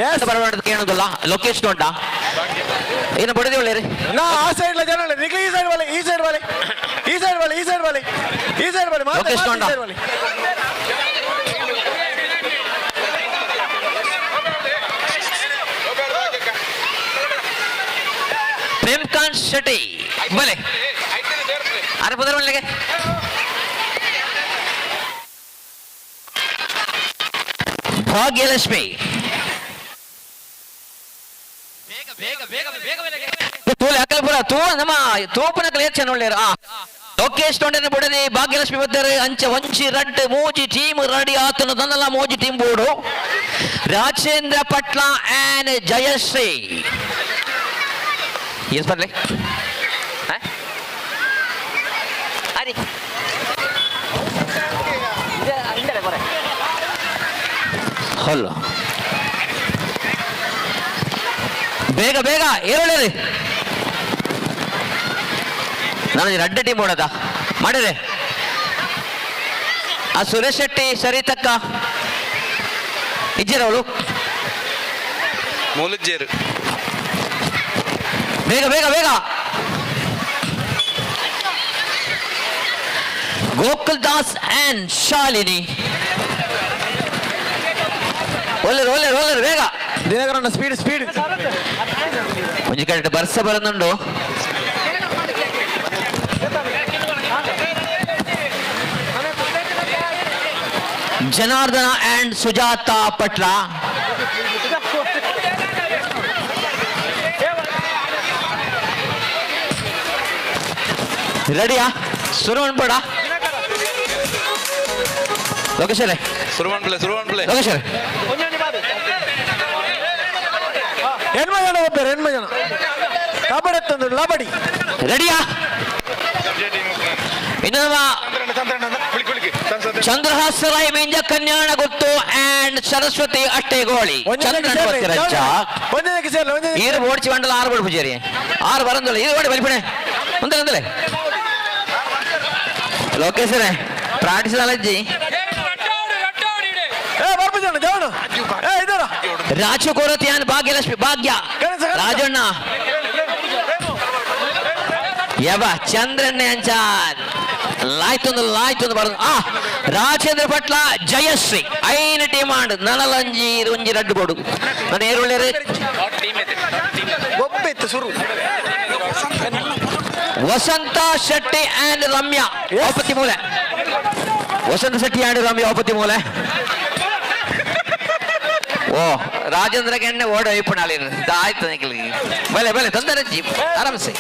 ಎಸ್ ಬರಬಾರ್ದು ಕೇಳೋದಿಲ್ಲ ಲೋಕೇಶ್ ತೊಂಡ ಏನು ಬಡದಿ ಒಳ್ಳೆ ನಾ ಆ ಸೈಡ್ ಲ ಜನ ನಿಖಿಲ್ ಈ ಸೈಡ್ ಬಲೆ ಈ ಸೈಡ್ ಬಲೆ ಈ ಸೈಡ್ ಬಲೆ ಈ ಸೈಡ್ ಬಲೆ ಈ ಸೈಡ್ ಬಲೆ ಮಾತ್ರ ಲೋಕೇಶ್ ತೊಂಡ. ಈ ಸೈಡ್ ಬಲೆ. ಪ್ರೇಮ್ಕಾಂತ್ ಶೆಟ್ಟಿ ಬಲೆ ಆರು ಪುದರ್ ಮಲ್ಲೆಗೆ ಭಾಗ್ಯಲಕ್ಷ್ಮಿ. ತೂಲೆ ಅಕಲ್ ಪೂರ ತೂ ನಮ್ಮ ತೂಪುನ ಕಲೆಕ್ಷನ್ ಒಳ್ಳೆಯರು. ಆ ಲೋಕೇಶ್ ತೊಂಡನ ಬುಡದಿ ಭಾಗ್ಯಲಕ್ಷ್ಮಿ ಬದ್ದಾರೆ. ಅಂಚ ವಂಚಿ ರಡ್ಡ್ ಮೋಜಿ ಟೀಮ್ ರೆಡಿ ಆತನ ದನ್ನಲ ಮೋಜಿ ಟೀಮ್ ಬೋರ್ಡು. ರಾಜೇಂದ್ರ ಪಟ್ಲ ಆ್ಯಂಡ್ ಜಯಶ್ರೀ. ಎಸ್ ಬರ್ಲಿ ಅರಿ ಹಲೋ, ಬೇಗ ಬೇಗ ಏರೋಳ್ಳಿ. ನಾನು ರಡ್ಡ ಟೀಮ್ ಓಡದ ಮಾಡಿದೆ. ಆ ಸುರೇಶ್ ಶೆಟ್ಟಿ ಸರಿತಕ್ಕ ಇಜ್ಜಿರವಳು ಮೂಲಜ್ಜೇರು. ಬೇಗ ಬೇಗ ಬೇಗ. ಗೋಕುಲ್ ದಾಸ್ ಅಂಡ್ ಶಾಲಿನಿ. ಒಳ್ಳೆ ಒಳ್ಳೆ ಒಳ್ಳೆ ಬೇಗ. ದಿನಕರಣ್ಣ, ಸ್ಪೀಡ್ ಸ್ಪೀಡ್. ಒಂಜಿ ಕಡೆ ಬರ್ಸ ಬರನುಂಡು. ಜನಾರ್ದನ ಅಂಡ್ ಸುಜಾತ ಪಟ್ಲ. ರೆಡಿಯಾ? ಶುರು ಅನ್ಬೇಡ ಲೋಕೇಶ್ವರೇ. ಸುರುವನ್ ಪ್ಲೇ, ಸುರುವನ್ ಪ್ಲೇ. ಲೋಕೇಶ್ವರೇ. ಎಣ್ಮ ಜನ ಒಬ್ಬರು, ಎಣ್ಮ ಜನ. ಕಬಡ್ಡಿ ಎತ್ತಂದು ಲಬಡಿ. ರೆಡಿಯಾ? ಇನ್ನು ನಮ್ಮ ಚಂದ್ರಹಾಸ ರಾಯ್ ಮೇಂಜ ಕನ್ಯಾಣ ಗುತ್ತು ಅಂಡ್ ಸರಸ್ವತಿ ಅಟ್ಟೆಗೋಳಿ. ಚಂದ್ರನ್ ಗೊತ್ತಿರಂಚ. ಒಂದನೇ ಸೇರ್ಲ, ಒಂದನೇ. ಈರು ಓಡಿಸಿ ಬಂಡಲ ಆರು ಬೋಡು ಪೂಜಾರಿ ಆರು ಬರಂದಲ್ಲ. ಇದು ಓಡಿ ಬಲಿಪಣೆ ಒಂದಲ್ಲ ಒಂದಲ್ಲ. ಲೋಕೇಶ್ವರೇ, ಪ್ರಾಕ್ಟೀಸ್ ಅಲ್ಲಜ್ಜಿ. ಏ ಬರ್ಪು ಜನ ಜವನು ಏ ಇದರ. ರಾಜು ಕೋರತಿಯಾನ್ ಭಾಗ್ಯಲಕ್ಷ್ಮಿ ಭಾಗ್ಯ ರಾಜಣ್ಣ ಯವ ಚಂದ್ರಣ್ಣ ಅಂಚ ಲಾಯ್ತೊಂದು ಲಾಯ್ತೊಂದು ಬರೋದು. ಆ ರಾಜೇಂದ್ರ ಪಟ್ಲ ಜಯಶ್ರೀ ಐನ ಟೀಮ್ ಆಂಡ್ ನನಲಂಜಿ ಒಂಜಿ ರಡ್ಡು ಬೋಡು. ನಾನು ಏರುಳ್ಳೇರು. ಗೊಬ್ಬೆತ್ತು ಸುರು. ವಸಂತ ಶೆಟ್ಟಿ ಅಂಡ್ ರಮ್ಯಾ ಓಪತಿ ಮೂಲೆ. ವಸಂತ ಶೆಟ್ಟಿ ಅಂಡ್ ರಮ್ಯಾ ಓಪತಿ ಮೂಲೆ. ಓ ರಾಜೇಂದ್ರ ಗೆಣ್ಣೆ ಓಡ ಇಪ್ಪಣಾಲಿ ಆಯ್ತು ನಿಖಿಲ್. ಬಲೆ ಬಲೆ ತೊಂದರೆ ಜಿ, ಆರಾಮ್ಸೆ.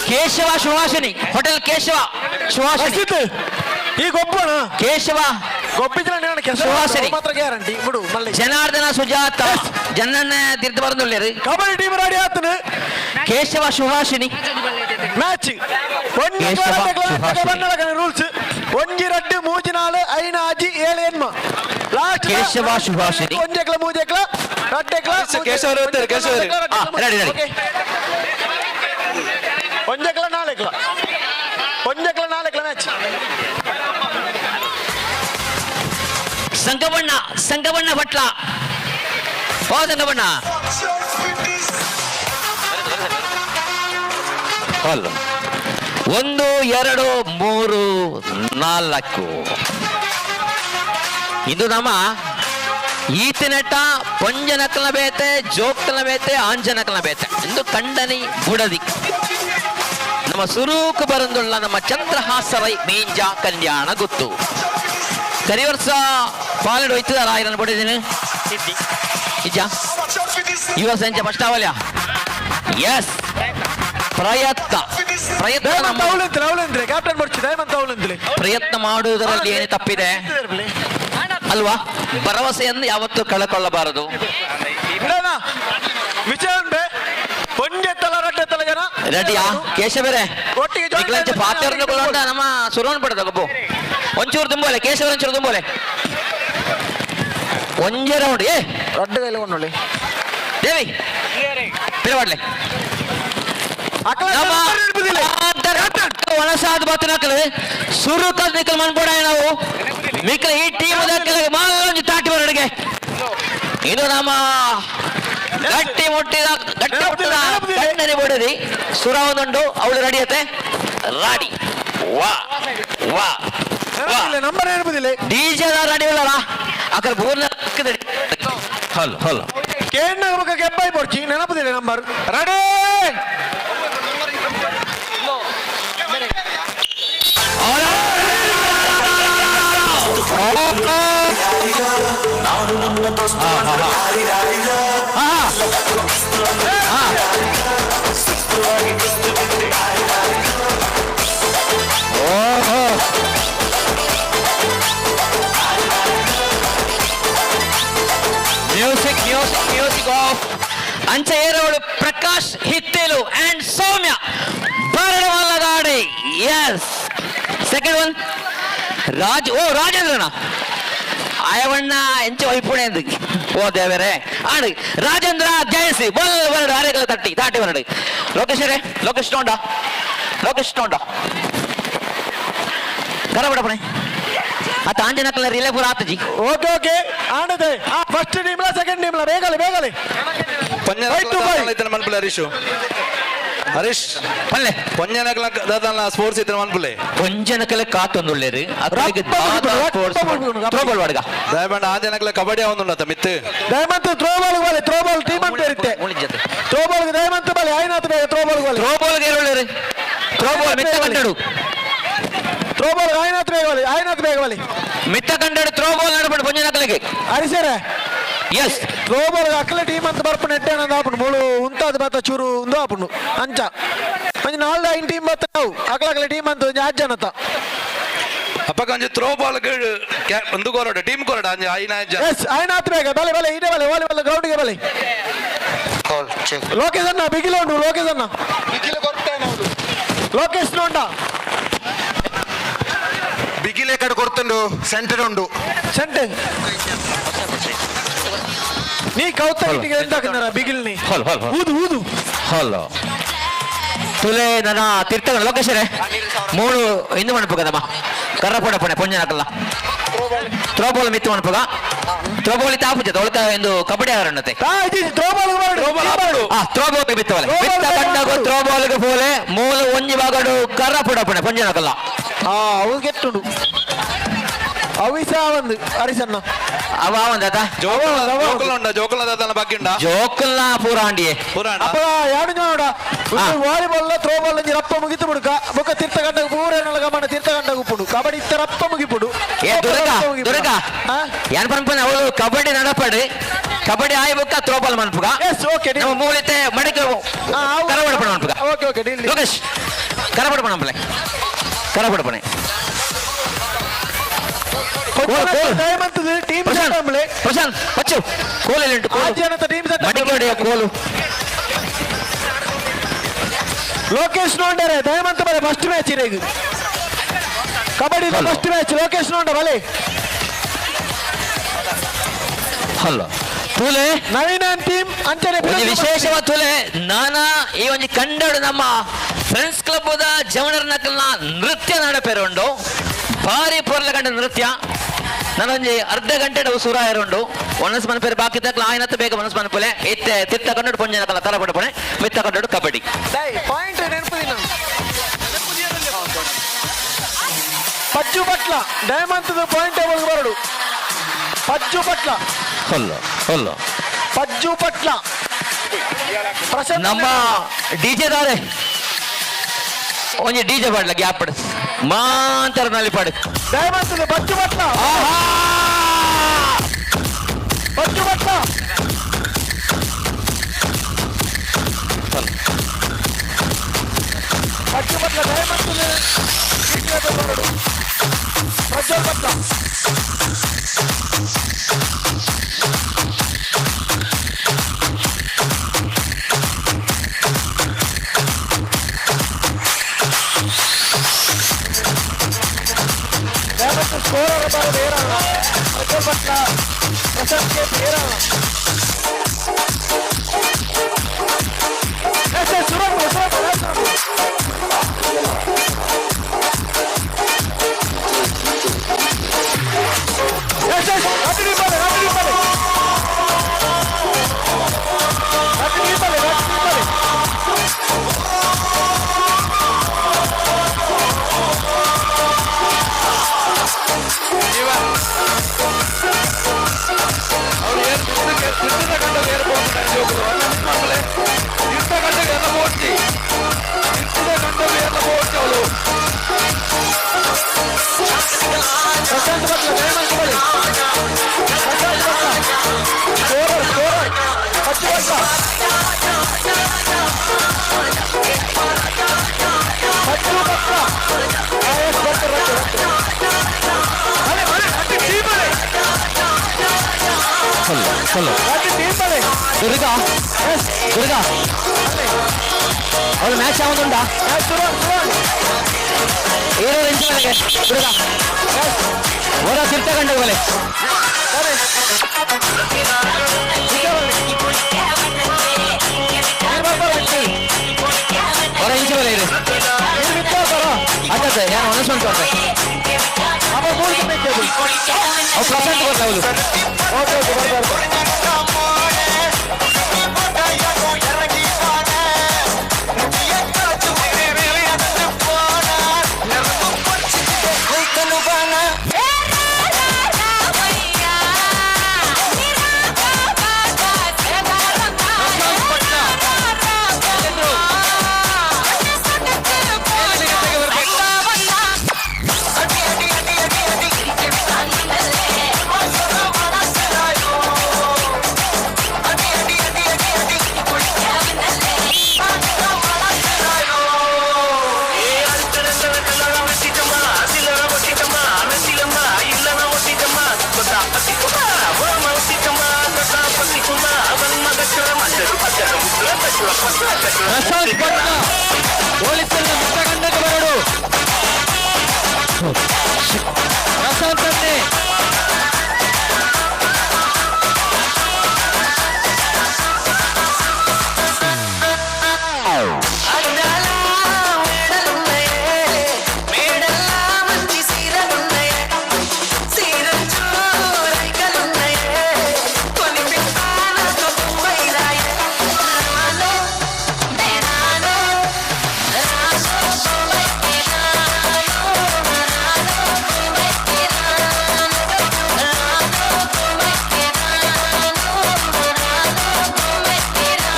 ಕೇಶವ ಸುಹಾಸಿನಿ, ಹೋಟೆಲ್ ಕೇಶವ ಸುಹಾಸಿನಿ. ಈ ಗೊಬ್ಬನ ಕೇಶವ ಗೊಬ್ಬಿದ್ರೆ ಕೆಲಸ ಸುಹಾಸಿನಿ. ಮಾತ್ರ ಗ್ಯಾರಂಟಿ ಬಿಡು ಮಲ್ಲಿ. ಜನಾರ್ದನ ಸುಜಾತ ಜನನ್ನ ತೀರ್ಥ ಬರಂದುಳ್ಳೇರು. ಕಬಡ್ಡಿ ಟೀಮ್ ರೆಡಿ ಆತನು. ಕೇಶವ ಸುಹಾಸಿನಿ. ಮ್ಯಾಚ್ ಕೇಶವ ಸುಹಾಸಿನಿ. ರೂಲ್ಸ್ ಒಂಜಿ ರಡ್ಡು ಮೂಜಿ ನಾಲು ಐನ ಆಜಿ ಏಳು ಎನ್ಮ ಲಾಸ್ಟ್. ಕೇಶವ ಸುಹಾಸಿನಿ. ಒಂಜೆಕ್ಲ ಮೂಜೆಕ್ಲ ರಡ್ಡೆಕ್ಲ. ಕೇಶವರು ಇರ್ತಾರೆ, ಕೇಶವರು. Ready ready. ಒಂಜೆಕ್ಲ ನಾಲ್ಕೆಕ್ಲ, ಒಂಜೆಕ್ಲ ನಾಲ್ಕೆಕ್ಲ ಮ್ಯಾಚ್. ಸಂಗವಣ್ಣ, ಸಂಗವಣ್ಣ ಭಟ್ಲ. ಓ ಸಂಗವಣ್ಣ ಅಲ್ಲ. 1 2 3 4. ಇದು ನಮ್ಮ ಈತನೆಟ ಪೊಂಜನಕಲ ಬೇತೆ, ಜೋಕ್ತಲ ಬೇತೆ, ಆಂಜನಕಲ ಬೇತೆ ಎಂದು ಕಂಡನಿ ಬುಡದಿ. ನಮ್ಮ ಸುರೂಕು ಬರಂದುಳ್ಳ ನಮ್ಮ ಚಂದ್ರಹಾಸರೈ ಮೇಂಜ ಕಲ್ಯಾಣ ಗೊತ್ತು. ಕರಿವರ್ಷ ಪಾಲಿಡು ಹೋಯ್ತದಾರ ಐರನ್ ಬಡಿದೀನಿ ನಿಜ. ಈ ವರ್ಷ ಎಂಚ ಫಸ್ಟ್ ಅವಲ್ಯ? ಎಸ್, ಪ್ರಯತ್ನ ಪ್ರಯತ್ನ ದಯಮಂತ ಅವಳಂತ್ಲೆ ಅವಳಂತ್ಲೆ ಕ್ಯಾಪ್ಟನ್ ಬರ್ಚಿ ದಯಮಂತ ಅವಳಂತ್ಲೆ. ಪ್ರಯತ್ನ ಮಾಡುವುದರಲ್ಲಿ ಏನು ತಪ್ಪಿದೆ ಅಲ್ವಾ? ಭರವಸೆಯನ್ನು ಯಾವತ್ತೂ ಕಳಕೊಳ್ಳಬಾರದು. ವಿಜಯ ಒಂಜೆತ್ತಲ ರಡ್ಡೆತ್ತಲ ಜನ ರೆಡಿಯಾ ಕೇಶವರೇ? ಒಟ್ಟಿಗೆ join ನಿಕ್ಲಂಚ ಪಾತ್ರವನ್ನು ಕೊಳ್ಳೊಂಡ ನಮ್ಮ ಸುರವನ್ ಪಡೆದ ಗೊಬ್ಬು ಒಂಚೂರು ತುಂಬೋಲೆ. ಕೇಶವರ ಒಂಚೂರು ತುಂಬೋಲೆ. ಒಂಜೇ ರೌಂಡ್ ಏ ರಡ್ಡು ಕೈಲಿ ಕೊಂಡೊಳ್ಳಿ. ದೇವಿ ಪಿರವಾಡ್ಲೆ. ನಮ್ಮ ವನಸಾದ ಬತ್ತನಕಲು ಸುರುಕಲ್ ನಿಕಲ್ ಮನ್ಪೋಡ ನಾವು ಮಿಕ್ಕಲ ಈ ಟೀಮ್ ಮಾಲೊಂಜಿ ತಾಟಿ ಬರಡಿಗೆ. ಇದು ನಮ್ಮ ಗಟ್ಟಿ ಮುಟ್ಟಿದ ಗಟ್ಟಿ ಮುಟ್ಟಿದ ಕಣ್ಣನೆ ಬಡದಿ ಸುರವನುಂಡು. ಅವಳು ರೆಡಿ ಅತ್ತೆ ರಾಡಿ ವಾ ವಾ ನಂಬರ್ ನೆನಪುದಿಲ್ಲ. ಡಿಜೆ ರೆಡಿ ಉಳ್ಳಲ್ಲ ಅಕಡೆ ಬೋರ್ನ. Hello hello. ಕೇಂದ್ರ ಬೊಕ ಕೆಬ್ಬಾಯಿ ಪೊರ್ಚಿ ನೆನಪುದಿಲ್ಲ number ready music music music of ಅಂಚ ಏರೋಳು ಪ್ರಕಾಶ್ ಹಿತ್ತೇಲು ಅಂಡ್ ಸೌಮ್ಯ ಬರಡವಲ್ಲಗಾಡಿ. Yes, second one Raj. ಓ ರಾಜೇಂದ್ರನ ಆಯವಣ್ಣ ಎಂಚ ವೈಪುಣೆ ಓ ದೇವರೇ ಆಡು ರಾಜೇಂದ್ರ ಜಯಸಿ ಬಲ್ ಬರಡು ಆರೆಗಳ ತಟ್ಟಿ ತಾಟಿ ಬರಡು. ಲೋಕೇಶ್ ರೇ, ಲೋಕೇಶ್ ನೋಂಡ, ಲೋಕೇಶ್ ನೋಂಡ ಕರಬಡಪಣೆ ಅತ್ತ ಆಂಜನಕಲ್ನ ರಿಲೇ ಪೂರ ಆತಜಿ. ಓಕೆ ಓಕೆ ಆಂಡದೆ ಫಸ್ಟ್ ಟೀಮ್ಲ ಸೆಕೆಂಡ್ ಟೀಮ್ಲ ಬೇಗಲೆ ಬೇಗಲೆ. ಮನ್ಪುಲೆ ಹರೀಶು, ಹರೀಶ್ ಪಲ್ಲೆ ಪೊಂಜನಕಲ ದಾದನ ಸ್ಪೋರ್ಟ್ಸ್ ಇತ್ತಿನ ಮನ್ಪುಲೆ. ಪೊಂಜನಕಲ ಕಾತೊಂದುಲ್ಲೇರು ಸ್ಪೋರ್ಟ್ಸ್ ಥ್ರೋಬಾಲ್ ವಾಡ್ಗ. ದಯಮಾಡಿ ಆಂಜನಕಲ ಕಬಡ್ಡಿ ಆವೊಂದುಂಡತ್ತ ಮಿತ್ತು. ದಯಮಂತ ಥ್ರೋ ಬಾಲ್ ಬಾಲೆ, ಥ್ರೋ ಬಾಲ್ ಟೀಮ್ ಅಂತ ಇರುತ್ತೆ. ಥ್ರೋ ಬಾಲ್ ದಯಮಂತ ಬಾಲೆ ಆಯ್ನಾತ್ ಬೇಗ ಥ್ರೋ ಬಾಲ್ ಬಾಲೆ. ಥ್ರೋ ಬಾಲ್ ಏರುಳ್ಳೇರು ಥ್ರೋ ಬಾಲ್ ಮಿತ್ತ ಕಂಡಡು. ಥ್ರೋ ಬಾಲ್ ಆಯ್ನಾತ್ ಬೇಗ ಬಾಲೆ, ಆಯ್ನಾತ್ ಬೇಗ ಬಾಲೆ. ಮಿತ್ತ ಕಂಡಡು ಥ್ರೋ ಬಾಲ್ ನಡಪಡು ಪೊಂಜನಕಲಗೆ. ಹರಿಸೇರೆ ಎಸ್ ಥ್ರೋ ಬಾಲ್ ಅಕ್ಕಲ ಟೀಮ್ ಅಂತ ಬರ್ಪುನ ಎಡ್ಡೆ ಆಪುಂಡು ಮೂಳು ಉಂತಾದ ಬತ್ತ ಚೂರು ಉಂದು ಆಪುಂಡು ಅಂಚ ಒಂಜಿ ನಾಲ್ದು ಐನ್ ಟೀಮ್ ಬತ್ತ ಅವು ಅಕಲ ಟೀಮ್ ಅಂತ ಒಂಜಿ ಆಜ್ ಜನತ. ಅಪ್ಪಕ ಒಂಜಿ ಥ್ರೋ ಬಾಲ್ ಒಂದು ಕೊರಡು ಟೀಮ್ ಕೊರಡು ಅಂಜಿ ಐನ ಜನ. ಎಸ್ ಆಯ್ನಾತ್ ಬೇಗ ಬಲೆ ಬಲೆ ಇದೆ ಬಲೆ ವಾಲಿ ಬಲೆ ಗ್ರೌಂಡ್ಗೆ ಬಲೆ. ಲೋಕೇಶ್ ಅಣ್ಣ ಬಿಗಿಲ ಉಂಡು ಲೋಕೇಶ್ ಅಣ್ಣ ಲೋಕೇಶ್ ನೋಂಡ ಬಿಗಿಲೆ ಕಡೆ ಕೊಡ್ತುಂಡು ಸೆಂಟರ್ ಉಂಡು. ಸೆಂಟರ್ ನೀ ಕೌತ ಇಟ್ಟಿಗೆ ಎಂತ ಹಾಕಿದಾರ ಬಿಗಿಲ್ನಿ ಹಲ್ ಹಲ್ ಊದು ಊದು. ಹಲೋ ತುಲೆ ನನ್ನ ತೀರ್ಥಗಳ ಲೋಕೇಶ್ವರೇ ಮೂಳು ಇಂದು ಮಣಪುಗದಮ್ಮ ಕರ್ರಪೊಡ ಪೊಣೆ ಪೊಂಜನಕಲ್ಲ ಥ್ರೋ ಬಾಲ್ ಮಿತ್ತು ಮಣಪುಗ ಥ್ರೋ ಬಾಲ್ ಇತ್ತ ಆಪುಜ ತೊಳಕ ಎಂದು ಕಬಡ್ಡಿ ಆಡಣ್ಣತೆ. ಥ್ರೋ ಬಾಲ್ ಆ ಥ್ರೋ ಬಾಲ್ ಬಿತ್ತವಲೆ ಬಿತ್ತ ಕಂಡಾಗ ಥ್ರೋ ಬಾಲ್ ಪೋಲೆ ಮೂಲ ಒಂಜಿ ಭಾಗಡು ಕರ್ರಪೊಡ ಪೊಣೆ ಪೊಂಜನಕಲ್ಲ. ಆ ಅವು ಗೆಟ್ಟುಂಡು ಅವಿಸ ಒಂದು ಹರಿಸಣ್ಣ ಅವ ಒಂದಾತ ಜೋಕುಲ ಉಂಡ ಜೋಕುಲ ದಾದನ ಬಾಕಿ ಉಂಡ ಜೋಕುಲ್ನ ಪೂರ ಅಂಡಿಯೇ ಪೂರ ಅಪ್ಪ ಯಾಡು ನೋಡ ವಾಲಿಬಾಲ್ ಥ್ರೋ ಬಾಲ್ ಒಂಜಿ ರಪ್ಪ ಮುಗಿತು ಬುಡುಕ ಬೊಕ ತೀರ್ಥಗಂಡ ಪೂರ ಗಮನ ತೀರ್ಥಗಂಡ ಉಪ್ಪುಂಡು ಕಬಡ್ಡಿ ಇತ್ತ ರಪ್ಪ ಮುಗಿಪುಡು. ಏ ದುರ್ಗ ದುರ್ಗ ಏನ್ ಪನ್ಪನ ಅವಳು ಕಬಡ್ಡಿ ನಡಪಡು ಕಬಡ್ಡಿ ಆಯ್ ಬುಕ್ಕ ಥ್ರೋ ಬಾಲ್ ಮನ್ಪುಗ. ಎಸ್ ಓಕೆ ನಮ್ಮ ಮೂಲಿತೆ ಮಡಿಕೆ ಕರಬಡ ಮನ್ಪುಗ. ಓಕೆ ಓಕೆ ಡೀಲ್ ಲೋಕೇಶ್ ಕರಬಡ ಪಣಂಪಲೆ ಕರಬಡ ಪಣೆ ಟೀಮ್ ಪ್ರಶಾಂತ್ ಪಚ್ಚು ಕೋಲಲ್ಲಿ ಉಂಟು ಟೀಮ್ ಮಡಿಕೆ ಕೋಲು. ಲೋಕೇಶ್ ನೋಂಡರೆ ದಯಮಂತ ಬಲೆ ಫಸ್ಟ್ ಮ್ಯಾಚ್ ಇದೆ ಕಬಡ್ಡಿ ಫಸ್ಟ್ ಮ್ಯಾಚ್ ಲೋಕೇಶ್ ನೋಂಡ ಬಲೆ. ಹಲೋ ತುಲೆ ನವೀನ್ ಟೀಮ್ ಅಂಚನೆ ಒಂಜಿ ವಿಶೇಷವಾದ ತುಲೆ ನಾನಾ ಈ ಒಂಜಿ ಕಂಡಡು ನಮ್ಮ ಫ್ರೆಂಡ್ಸ್ ಕ್ಲಬ್ ದ ಜವನರ್ನಕಲ್ನ ನೃತ್ಯ ನಡಪೆರುಂಡು ಭಾರಿ ಪೊರ್ಲ ಕಂಡ ನೃತ್ಯ ನಾನೊಂಜಿ ಅರ್ಧ ಗಂಟೆ ಸುರ ಇರುಂಡು ಒಣಸ್ ಮನಪೇರು ಬಾಕಿ ತಕ್ಲ ಆಯ್ನತ್ತು ಬೇಗ ಮನಸ್ ಮನಪುಲೆ ಇತ್ತೆ ತಿತ್ತ ಕಂಡು ಪೊಂಜನಕಲ ತರ ಪಡಪಣೆ ಮಿತ್ತ ಕಂಡು ಕಬಡ್ಡಿ. ಪಾಯಿಂಟ್ ನೆನಪುದಿನ ಪಜ್ಜು ಪಟ್ಲ ಡೈಮಂತದ ಪಾಯಿಂಟ್ ಟೇಬಲ್ ಬರಡು ಪಜ್ಜು ಪಟ್ಲ ಹಲ್ಲೋ ಹಲ್ಲೋ ಪಜ್ಜು ಪಟ್ಲ ಪ್ರಶಾಂತ್ ನಮ್ಮ ಡಿಜೆ ದಾರೆ ಒಂಜಿ ಡಿಜೆ ಪಾಡ್ಲ ಗ್ಯಾಪ್ ಮಾಂತರ ನಲ್ಲಿ ಪಾಡು ಡೈಮಂತದ ಪಜ್ಜು ಪಟ್ಲ ಪಜ್ಜು ಪಟ್ಲ ಪಜ್ಜು ಪಟ್ಲ ಡೈಮಂತದ ಬರಡು ಪ್ರಜ್ವಲ್ ಪಟ್ಲ ದಯಮಂತ ಸ್ಕೋರರ್ ಬರ ಬೇರಲ್ಲ ಪ್ರಜ್ವಲ್ ಪಟ್ಲ ಪ್ರಶಾಂತ್ ಕೆ ಬೇರಲ್ಲ. Yes yes Surang Surang Surang yes yes ರಟ್ಟಿ ಬಲೆ ರಟ್ಟಿ ಬಲೆ ರಟ್ಟಿ ಬಲೆ ರಟ್ಟಿ ಬಲೆ. ಅವ್ರು ಏನು ಕಂಡ ಏರ್ಬೋದು. ಪ್ರಶಾಂತ್ ಭಟ್ಲ ದಯಮಂತ್ ಬಳಿ ಪ್ರಶಾಂತ್ ಭಟ್ಲ ಸ್ಕೋರರ್ ಸ್ಕೋರರ್ ಪಚ್ಚು ಭಟ್ಲ ಪಚ್ಚು ಭಟ್ಲ ಎಸ್ ಭಟ್ಟ ಭಟ್ಟ ಬಲೆ ಬಲೆ ಅಟ್ಟಿ ಟೀಮ್ ಬಲೆ ಅಟ್ಟಿ ಟೀಮ್ ಬಲೆ ದುರ್ಗಾ ಎಸ್ ದುರ್ಗಾ ಅವ್ರು ಮ್ಯಾಚ್ ಯಾವ್ದುಂಟಾ ಏರೋ ಎಂಚು ನನಗೆ ದುರ್ಗಾ ಓರ ತಿರ್ತಕಂಡ ಬಲೆ ಹೊರ ಇಂಚು ಬಲೆ ಇದೆ ಅತ್ತ ನಾನು ಅನೌನ್ಸ್ಮೆಂಟ್ ಕೊಡ್ತೆ ಅವು ಪ್ರಶಾಂತ್ ಕೊಡ್ತಾ ಹೌದು. ಓಕೆ ಓಕೆ ಬರ್ಬಾರ್ದು. ಪ್ರಶಾಂತ್ ಭಟ್ಲ ಪೊಲೀಸರ ಮಿತ್ರಗಂಡಕ್ಕೆ ಬರಡು ಪ್ರಶಾಂತ್ ಅನ್ನೇ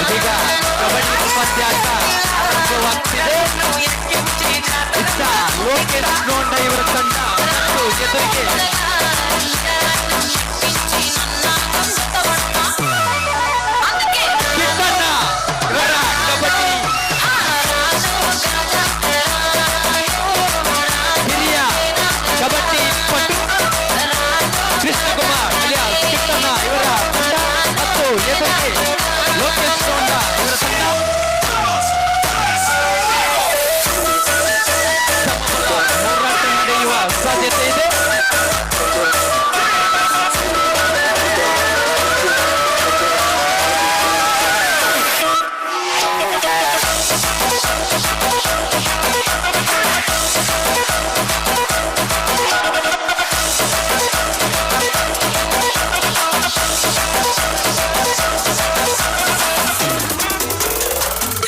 ಇದೀಗ ಕಬಡ್ಡಿ ಪಂದ್ಯಾಟ ಆರಂಭವಾಗ್ತಿದೆ. ಇತ್ತ ಲೋಕೇಶ್ ನೋಂಡ ಇವರ ತಂಡ ಮತ್ತು ಎದುರಿಗೆ ಕಿಟ್ಟಣ್ಣ ಇವರ ಕಬಡ್ಡಿ ಹಿರಿಯ ಕಬಡ್ಡಿ ಪಟು ಕೃಷ್ಣಕುಮಾರ್ ಅಲಿಯಾಸ್ ಕಿಟ್ಟಣ್ಣ ಇವರ ತಂಡ ಮತ್ತು ಎದುರಿಗೆ ಲೋಕೇಶ್ ಗೌಡ ಇವರ ತಂಡ. ಹೋರಾಟ ನಡೆಯುವ ಸಾಧ್ಯತೆ ಇದೆ.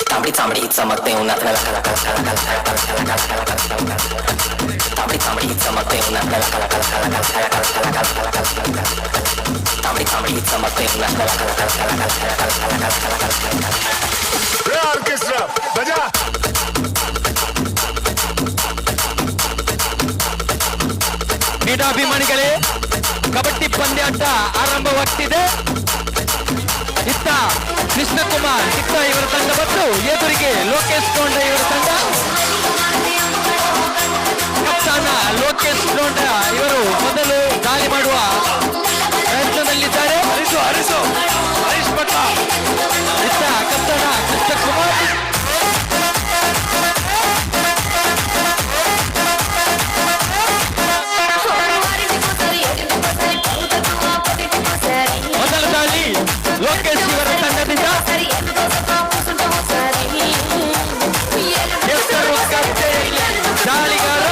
तांबडी तांबडी चमकते उन्हात लका लका लका लका लका लका लका लका लका लका तांबडी तांबडी चमकते उन्हात लका लका लका लका लका लका लका लका लका तांबडी तांबडी चमकते उन्हात लका लका लका लका लका लका लका लका लका ऑर्केस्ट्रा बजा. ಕ್ರೀಡಾಭಿಮಾನಿಗಳೇ, ಕಬಡ್ಡಿ ಪಂದ್ಯಾಟ ಆರಂಭವಾಗ್ತಿದೆ. ಇತ್ತ ಕೃಷ್ಣಕುಮಾರ್ ಇತ್ತ ಇವರ ತಂಡ ಮತ್ತು ಎದುರಿಗೆ ಲೋಕೇಶ್ ಗೌಂಡ ಇವರ ತಂಡ. ಕಪ್ತಾನ ಲೋಕೇಶ್ ಗೌಂಡ ಇವರು ಮೊದಲು ದಾಳಿ ಮಾಡುವ ಪ್ರಯತ್ನದಲ್ಲಿದ್ದಾರೆ. ಹರಿಸು ಹರಿಸು ಹರೀಶ್ ಭಟ್ಲ. ಇತ್ತ ಕಪ್ತಾನ ಕೃಷ್ಣಕುಮಾರ್. ಮೊದಲ ದಾಳಿ ಲೋಕೇಶ್ ಇವರ ತಂಡದಿಂದ. ಹೆಸರು ಕಟ್ಟೆಯಲ್ಲಿ ದಾಳಿಗಾರ.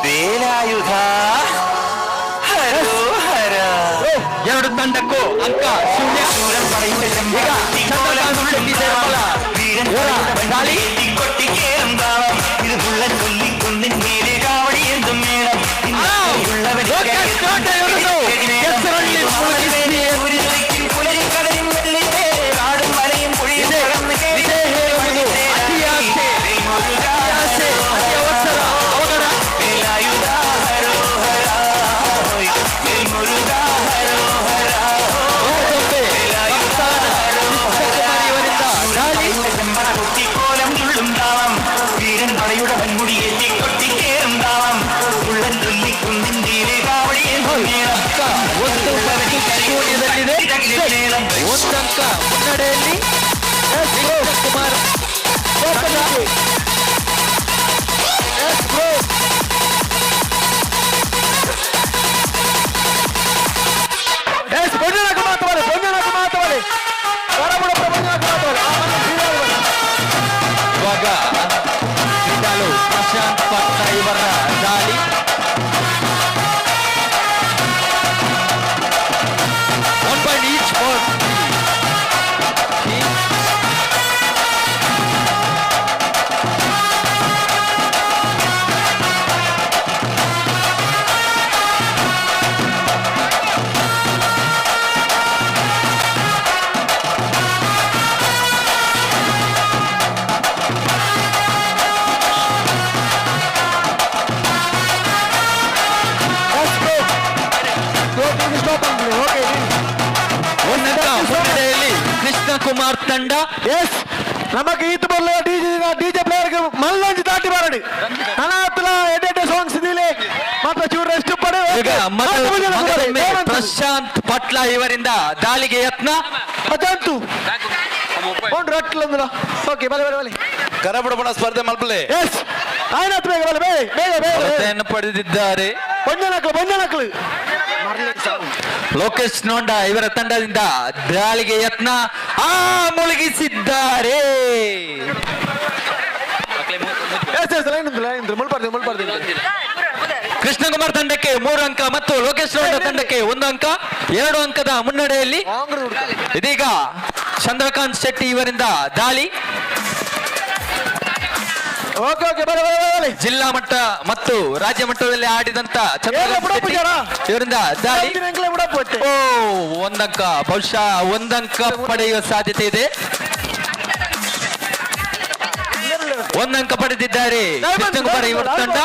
ವೇಲಾಯುಧ ಹರೋ ಹರ. ಎರಡು ತಂಡಕ್ಕೂ ಅಂಕ ಶೂನ್ಯ. ಈಗ ಚಂದ್ರಕಾಂತ್ ಶೆಟ್ಟಿ ಸೇರ್ಮಲ ಇವರ ದಾಳಿ. ಲೋಕೇಶ್ ತೋಟ ಇವರದ್ದು ಕೆಸರಲ್ಲಿ ಮುಳುಗಿಸಿ. ಇದೇ ಹೇಳುವುದು ಅತಿ ಆಸೆ, ಅತಿ ಆಸೆ, ಅತಿ ಅವಸರ ಅವಘಡ. ಮತ್ತೊಮ್ಮೆ ಸಂಸ್ಥಾನ ಕೃಷ್ಣಕುಮಾರ್ ಇವರಿಂದ ದಾಳಿ. ಅಂಕ 1-0 ಶೂನ್ಯದಲ್ಲಿದೆ. ಒಂದಂಕ ಮುನ್ನಡೆಯಲ್ಲಿ ಕೃಷ್ಣಕುಮಾರ್ ತಂಡ. ಎಸ್, ಬೊಂಜನಕ ಮಾತವಲೆ, ಬೊಂಜನಕ ಮಾತವಲೆ, ಕರಬುಡ ಬೊಂಜನಕ ಮಾತವಲೆ. ಇವಾಗ ಕ್ರೀಡಾಳು ಪ್ರಶಾಂತ್ ಪಟ್ನಾ ಇವರ ದಾಳಿ. One point each for. ಒಂದಂಕ ಮುನ್ನಡೆಯಲ್ಲಿ Krishna Kumar ತಂಡ. ಎಸ್, ನಮಕ್ ಈತ್ ಬಲ್ಲ ಡಿಜೆ ಡಿಜೆ ಪ್ಲೇಯರ್ ಮಲ್ಲೊಂಜಿ ದಾಟಿ ಬರಡಿ ಅನಾಥಲ ಎಡ್ಡೆ ಸಾಂಗ್ಸ್ ದಿಲೆ ಮಾತ್ರ ಚೂರು ರೆಸ್ಟ್ ಪಡೆ. ಈಗ ಮತ್ತೊಮ್ಮೆ ಪ್ರಶಾಂತ್ ಪಟ್ಲಾ ಇವರಿಂದ ದಾಳಿಗೆ ಯತ್ನ. ಅದಂತು ಒಂದು ರಟ್ಲಂದ್ರ. ಓಕೆ, ಬಲೆ ಬಲೆ ಬಲೆ. ಕರಬುಡಪಣ ಸ್ಪರ್ಧೆ ಮಲ್ಪಲೆ. ಎಸ್, ಆಯ್ತು, ಬೇಗ ಬಲೆ, ಬೇಗ ಬೇಗ ಬೇಗ. ಕೊರತೆಯನ್ನು ಪಡೆದಿದ್ದಾರೆ. ಬಂಜನಕ್ಲು ಬಂಜನಕ್ಲು. ಲೋಕೇಶ್ ನೋಂಡ ಇವರ ತಂಡದಿಂದ ದಾಳಿಗೆ ಯತ್ನ. ಆ ಮುಳುಗಿಸಿದ್ದಾರೆ. ಎಸ್ ಎಸ್, ಲೈನ್ ಉಂಟು, ಲೈನ್ ಉಂಟು, ಮುಳ್ಪಾರ್ದು ಮುಳ್ಪಾರ್ದು. ಕೃಷ್ಣಕುಮಾರ್ ತಂಡಕ್ಕೆ 3 ಅಂಕ ಮತ್ತು ಲೋಕೇಶ್ ನೋಂಡ ತಂಡಕ್ಕೆ 1 ಅಂಕ, 2 ಅಂಕದ ಮುನ್ನಡೆಯಲ್ಲಿ. ಇದೀಗ ಚಂದ್ರಕಾಂತ್ ಶೆಟ್ಟಿ ಇವರಿಂದ ದಾಳಿ. ಓಕೆ ಓಕೆ, ಬಲೆ ಬಲೆ ಬಲೆ. ಜಿಲ್ಲಾ ಮಟ್ಟ ಮತ್ತು ರಾಜ್ಯ ಮಟ್ಟದಲ್ಲಿ ಆಡಿದಂತ ಚಂದ್ರಕಾಂತ್ ಶೆಟ್ಟಿ ಇವರಿಂದ ದಾಳಿ. ಓ, ಒಂದಂಕ, ಬಹುಶಃ ಒಂದಂಕ ಪಡೆಯುವ ಸಾಧ್ಯತೆ ಇದೆ. ಒಂದಂಕ ಪಡೆದಿದ್ದಾರೆ ಕೃಷ್ಣಕುಮಾರ್ ಇವರ ತಂಡ.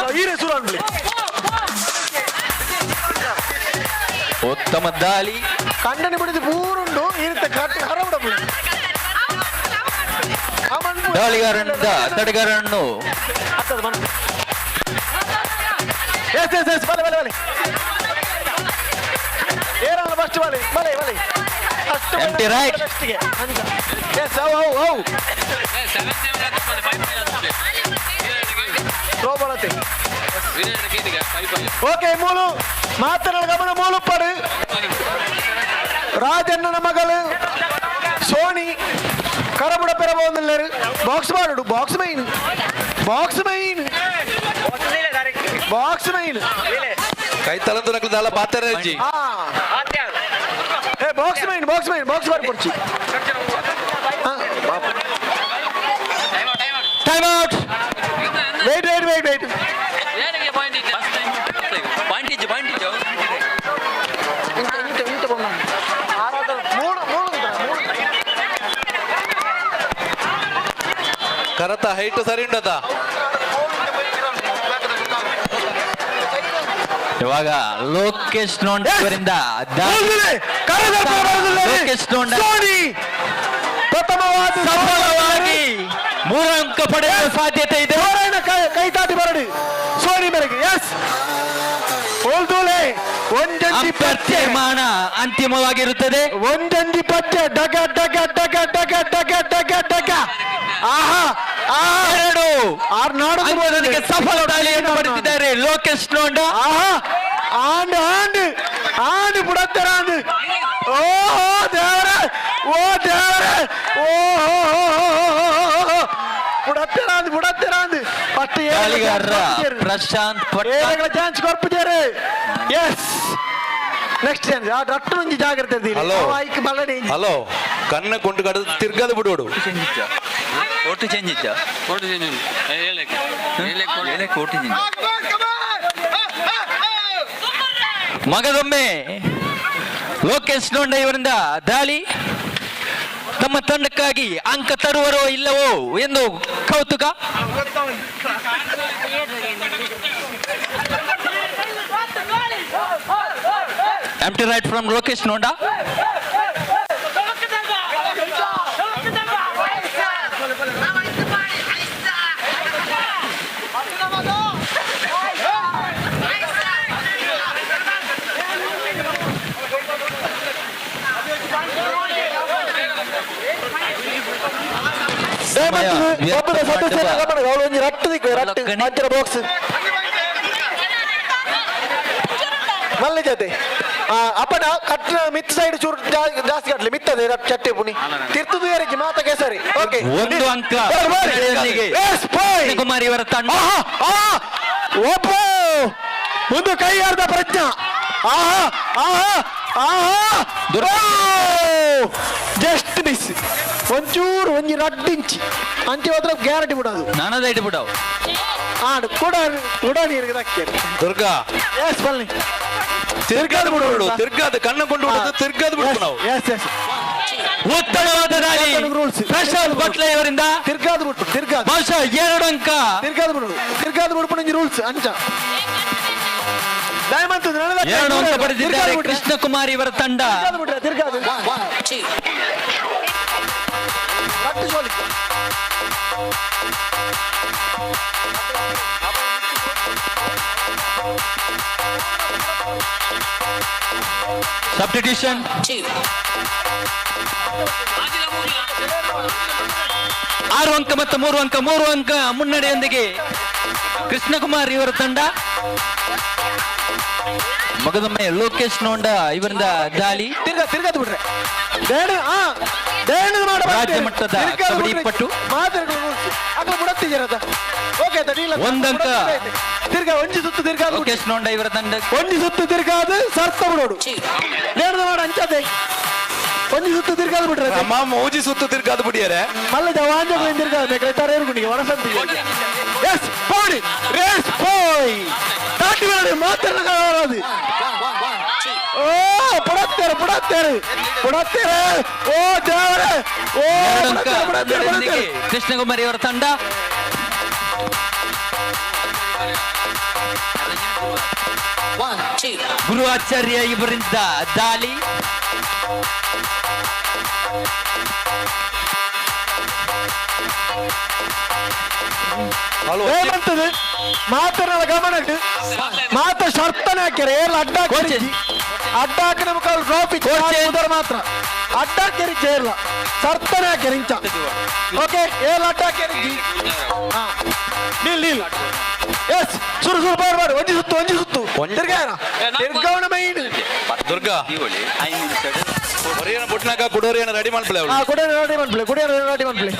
ಉತ್ತಮ ದಾಳಿ. ಕಂಡನಿ ಬಿಡಿದು ಪೂರುಂಡು ಈ ರೀತಿ ಕಟ್ಟಿ ಹರಬಿಡಬು. ದಾಳಿಗಾರನಿಂದ ತಡೆಗಾರನನ್ನು. ಎಸ್ ಎಸ್ ಎಸ್, ಬಲೆ ಬಲೆ ಬಲೆ. ಏರಲ್ಲ ಫಸ್ಟ್, ಬಲೆ ಬಲೆ ಬಲೆ. ಅಷ್ಟು. Empty right. ಫಸ್ಟಿಗೆ ಎಸ್, ಅವು ಅವು ಅವು ಥ್ರೋ ಬಾಲ್. ಓಕೆ, ಮೂಲು ಮಾತನಾಡ ಗಮನ ಮೂಲು ಪಡು. ರಾಜಣ್ಣನ ಮಗಳು ಸೋನಿ ಕರಬುಡ ಪೆರಬಹುದು. ಬಾಕ್ಸ್ ಮಾಡು, box main, box main, box main. ಕೈ ತಲಂದು ನಕಲು ದಾಲ ಪಾತ್ರ ಅಜ್ಜಿ. ಏ, box main, box main, box ಮಾಡಿ ಕೊಡ್ಚಿ. Time out. Wait wait wait wait. ಕರತ ಹೈಟ್ ಸರಿ ಉಂಡದ. ಇವಾಗ ಲೋಕೇಶ್ ನೋಂಡ ಇವರಿಂದ ಲೋಕೇಶ್ ನೋಂಡ ಪ್ರಥಮವಾದ ಸಫಲವಾಗಿ 3 ಅಂಕ ಪಡೆಯುವ ಸಾಧ್ಯತೆ ಇದೆ. ಕೈ ತಾಟಿ ಬರಡಿ ಸೋನಿ ಮೇರೆಗೆ. ಎಸ್, ಹೋಲ್ದೂಲೆ ಒಂಜಂಜಿ ಪಚ್ಚೆ. ತೀರ್ಮಾನ ಅಂತಿಮವಾಗಿರುತ್ತದೆ. ಒಂಜಂಜಿ ಪಚ್ಚೆ, ಡಗ ಡಗ ಡಗ ಡಗ ಡಗ ಡಗ ಡಗ. ಆಹಾ ಆಹಾ, 2 ಆರು ನಾಡು ಅಂಕದೊಂದಿಗೆ ಸಫಲ ದಾಳಿಯನ್ನು ಪಡೆದಿದ್ದಾರೆ ಲೋಕೇಶ್ ನೋಂಡ. ಆಹಾ, ಆಂಡ್ ಆಂಡ್ ಆಂಡ್ ಬುಡತ್ತರ ಆಂಡ್. ಓಹೋ ದೇವರೇ, ಓ ದೇವರೇ, ಓಹೋ, ಬುಡತ್ತರ ಅಂದ್, ಬುಡತ್ತರ ಅಂದ್. ಫಸ್ಟ್ ದಾಳಿಗಾರರ ಪ್ರಶಾಂತ್ ಏರೆಗಳ ಚಾನ್ಸ್ ಕೊರ್ಪುಜೇರು. Yes, next chance. ಆ ರಟ್ಟು ಒಂಜಿ ಜಾಗ್ರತೆ ಇದ್ದೀರಿ. ಹಲೋ. ಐಕ್ ಬಲ್ಲನೆ. ಹಲೋ, ಕಣ್ಣ ಕೊಂಡು ಕಡದು ತಿರ್ಗದ ಬಿಡೋಡು. ಒಟ್ಟು ಚೇಂಜ್ ಇದ್ದ? ಒಟ್ಟು ಚೇಂಜ್ ಉಂಟು. ಏಳಕ್ಕೆ ಏಳಕ್ಕೆ ಒಟ್ಟು ಚೇಂಜ್. ಮಗದೊಮ್ಮೆ ಲೋಕೇಶ್ ನೋಂಡ ಇವರಿಂದ ದಾಳಿ. ತಮ್ಮ ತಂಡಕ್ಕಾಗಿ ಅಂಕ ತರುವರೋ ಇಲ್ಲವೋ ಎಂದು ಕೌತುಕ. Empty right from Lokesh Nonda. ಒಬ್ಬರ ಸದಸ್ಯರ ಗಮನ, ಅವಳು ಒಂಜಿ ರಟ್ಟು ದಿಕ್ಕು ರಟ್ಟು ಅಂಚರ ಬಾಕ್ಸ್ ಮಲ್ಲೆ ಜೊತೆ ಅಪ್ಪನ ಕಟ್ಟಿನ ಮಿತ್ ಸೈಡ್ ಚೂರು ಜಾಸ್ತಿ ಕಟ್ಲಿ ಮಿತ್ತದೆ ಚಟ್ಟೆ ಪುಣಿ ತಿರ್ತುದು ಏರಿಜಿ ಮಾತ ಕೇಸರಿ. ಓಕೆ, ಒಂದು ಅಂಕ ಮುನ್ನಡೆಯೊಂದಿಗೆ ಕುಮಾರ್ ಇವರ ತಂಡ. ಒಬ್ಬ ಒಂದು ಕೈ ಅರ್ಧ ಪ್ರಜ್ಞಾ. ಆಹಾ ಆಹಾ ಆಹಾ, ಜಸ್ಟ್ ಮಿಸ್. ಒಂಚೂರು ಒಂಜಿ ರಡ್ಡು ಇಂಚಿ ಅಂಚೆ ಹೋದ್ರೆ ಗ್ಯಾರಂಟಿ ಬಿಡೋದು. ನಾನದೈಟ್ ಬಿಡವು. ಆಡು ಕೂಡ ಕೂಡ ನೀರಿಗೆ ದಕ್ಕೇರಿ. ದುರ್ಗಾ. ಎಸ್, ಬನ್ನಿ. ತಿರ್ಗಾದ ಬಿಡೋಡು, ತಿರ್ಗಾದ ಕಣ್ಣ ಕೊಂಡು ಬಿಡೋದು, ತಿರ್ಗಾದ ಬಿಡೋದು ನಾವು. ಎಸ್ ಎಸ್ ಉತ್ತಮವಾದ ದಾಳಿ ಪ್ರಶಾಂತ್ ಭಟ್ಲ ಇವರಿಂದ. ತಿರ್ಗಾದ ಬಿಟ್ಟು ತಿರ್ಗಾದ. ಬಹುಶಃ 2 ಅಂಕ. ತಿರ್ಗಾದ ಬಿಡೋದು, ತಿರ್ಗಾದ ಬಿಡ್ಬಿಟ್ಟು ಒಂಜಿ ರೂಲ್ಸ್ ಅಂಚ ದಯಮಂತ. 2 ಅಂಕ ಪಡೆದಿದ್ದಾರೆ ಕೃಷ್ಣಕುಮಾರ್ ಇವರ ತಂಡ. ತಿರ್ಗಾದ ಬಿಟ್ರೆ ತಿರ್ಗಾದ. ಸಬ್ಸ್ಟಿಟ್ಯೂಷನ್. 6 ಅಂಕ ಮತ್ತು 3 ಅಂಕ, 3 ಅಂಕ ಮುನ್ನಡೆಯೊಂದಿಗೆ ಕೃಷ್ಣಕುಮಾರ್ ಇವರ ತಂಡ. ಮಗದೊಮ್ಮೆ ಲೋಕೇಶ್ ನೋಂಡ ಇವರಿಂದ ದಾಳಿ. ತಿರ್ಗಾ ತಿರ್ಗಾದ ಬಿಟ್ರೆ ದೇಣ ಆ ದೇಣ ಮಾಡ. ರಾಜ್ಯ ಮಟ್ಟದ ಕಬಡ್ಡಿ ಪಟು. ಒಂದಂಕ. ತಿರ್ಗಾ ಒಂಜಿ ಸುತ್ತು ತಿರ್ಗಾ. ಲೋಕೇಶ್ ನೋಂಡ ಇವರ ತಂಡ. ಒಂಜಿ ಸುತ್ತು ತಿರ್ಗಾದ ಸರ್ತ ಬಿಡೋಡು. ದೇಣದ ಮಾಡ ಅಂಚದೆ ಒಂಜಿ ಸುತ್ತು ತಿರ್ಗಾದ ಬಿಟ್ರೆ. ಅಮ್ಮ ಮೋಜಿ ಸುತ್ತು ತಿರ್ಗಾದ ಬಿಡಿಯರೆ. ಮಲ್ಲ ಜವಾಂಜಗಳು ತಿರ್ಗಾದ ಬೇಕಾದ್ರೆ ತರೇರು ವನಸಂತಿ. ಎಸ್ ಪೋಡಿ ರೇಸ್ ಪೋಯ್ ತಾಟಿ ಬೇಡ ಮಾತ್ರ ಬರೋದು. ಓ ಪುಡತ್ತೇರು ಪುಡತ್ತೇರು ಪುಡತ್ತೇರು. ಓ ದೇವರೇ, ಓ 2 ಅಂಕ ಪುಡತ್ತೇರು, ಪುಡತ್ತೇರು, ಮುನ್ನಡೆಯೊಂದಿಗೆ ಪುಡತ್ತೇರು. ಕೃಷ್ಣಕುಮಾರ್ ಇವರ ತಂಡ. ಗುರು ಆಚಾರ್ಯ ಇವರಿಂದ ದಾಳಿ. ಏಮಂತದೆ ಮಾತನಾಡ ಗಮನಕ್ಕೆ ಮಾತ ಶರ್ತನೆ ಹಾಕ್ಯಾರ. ಏರ್ಲ ಅಡ್ಡ ಹಾಕಿ ಅಡ್ಡ ಹಾಕಿ ನಮ್ಮ ಕಾಲು ಟ್ರಾಫಿ ಉದರ ಮಾತ್ರ ಅಡ್ಡ ಹಾಕ್ಯಾರಿ ಚೇರ್ಲ ಸರ್ತನೆ ಹಾಕ್ಯಾರ ಇಂಚ. ಓಕೆ, ಏರ್ಲ ಅಡ್ಡ ಹಾಕ್ಯಾರಿ. ಹಾ ನಿಲ್ ನಿಲ್. ಎಸ್, ಸುರು ಸುರು ಬಾರ್ ಬಾರ್. ಒಂಜಿ ಸುತ್ತು ಒಂಜಿ ಸುತ್ತು ತಿರ್ಗಾರ ತಿರ್ಗವಣ ಮೈನ್. ದುರ್ಗಾ ಹೊರಿಯನ ಬುಟ್ನಾಕ ಕುಡೋರಿಯನ ರೆಡಿ ಮಾಡ್ಬಿಳೆ ಹಾ, ಕುಡಿಯೋಣ ರೆಡಿ ಮಾಡ್ಬಿಳೆ, ಕುಡಿಯೋಣ ರೆಡಿ ಮಾಡ್ಬಿಳೆ.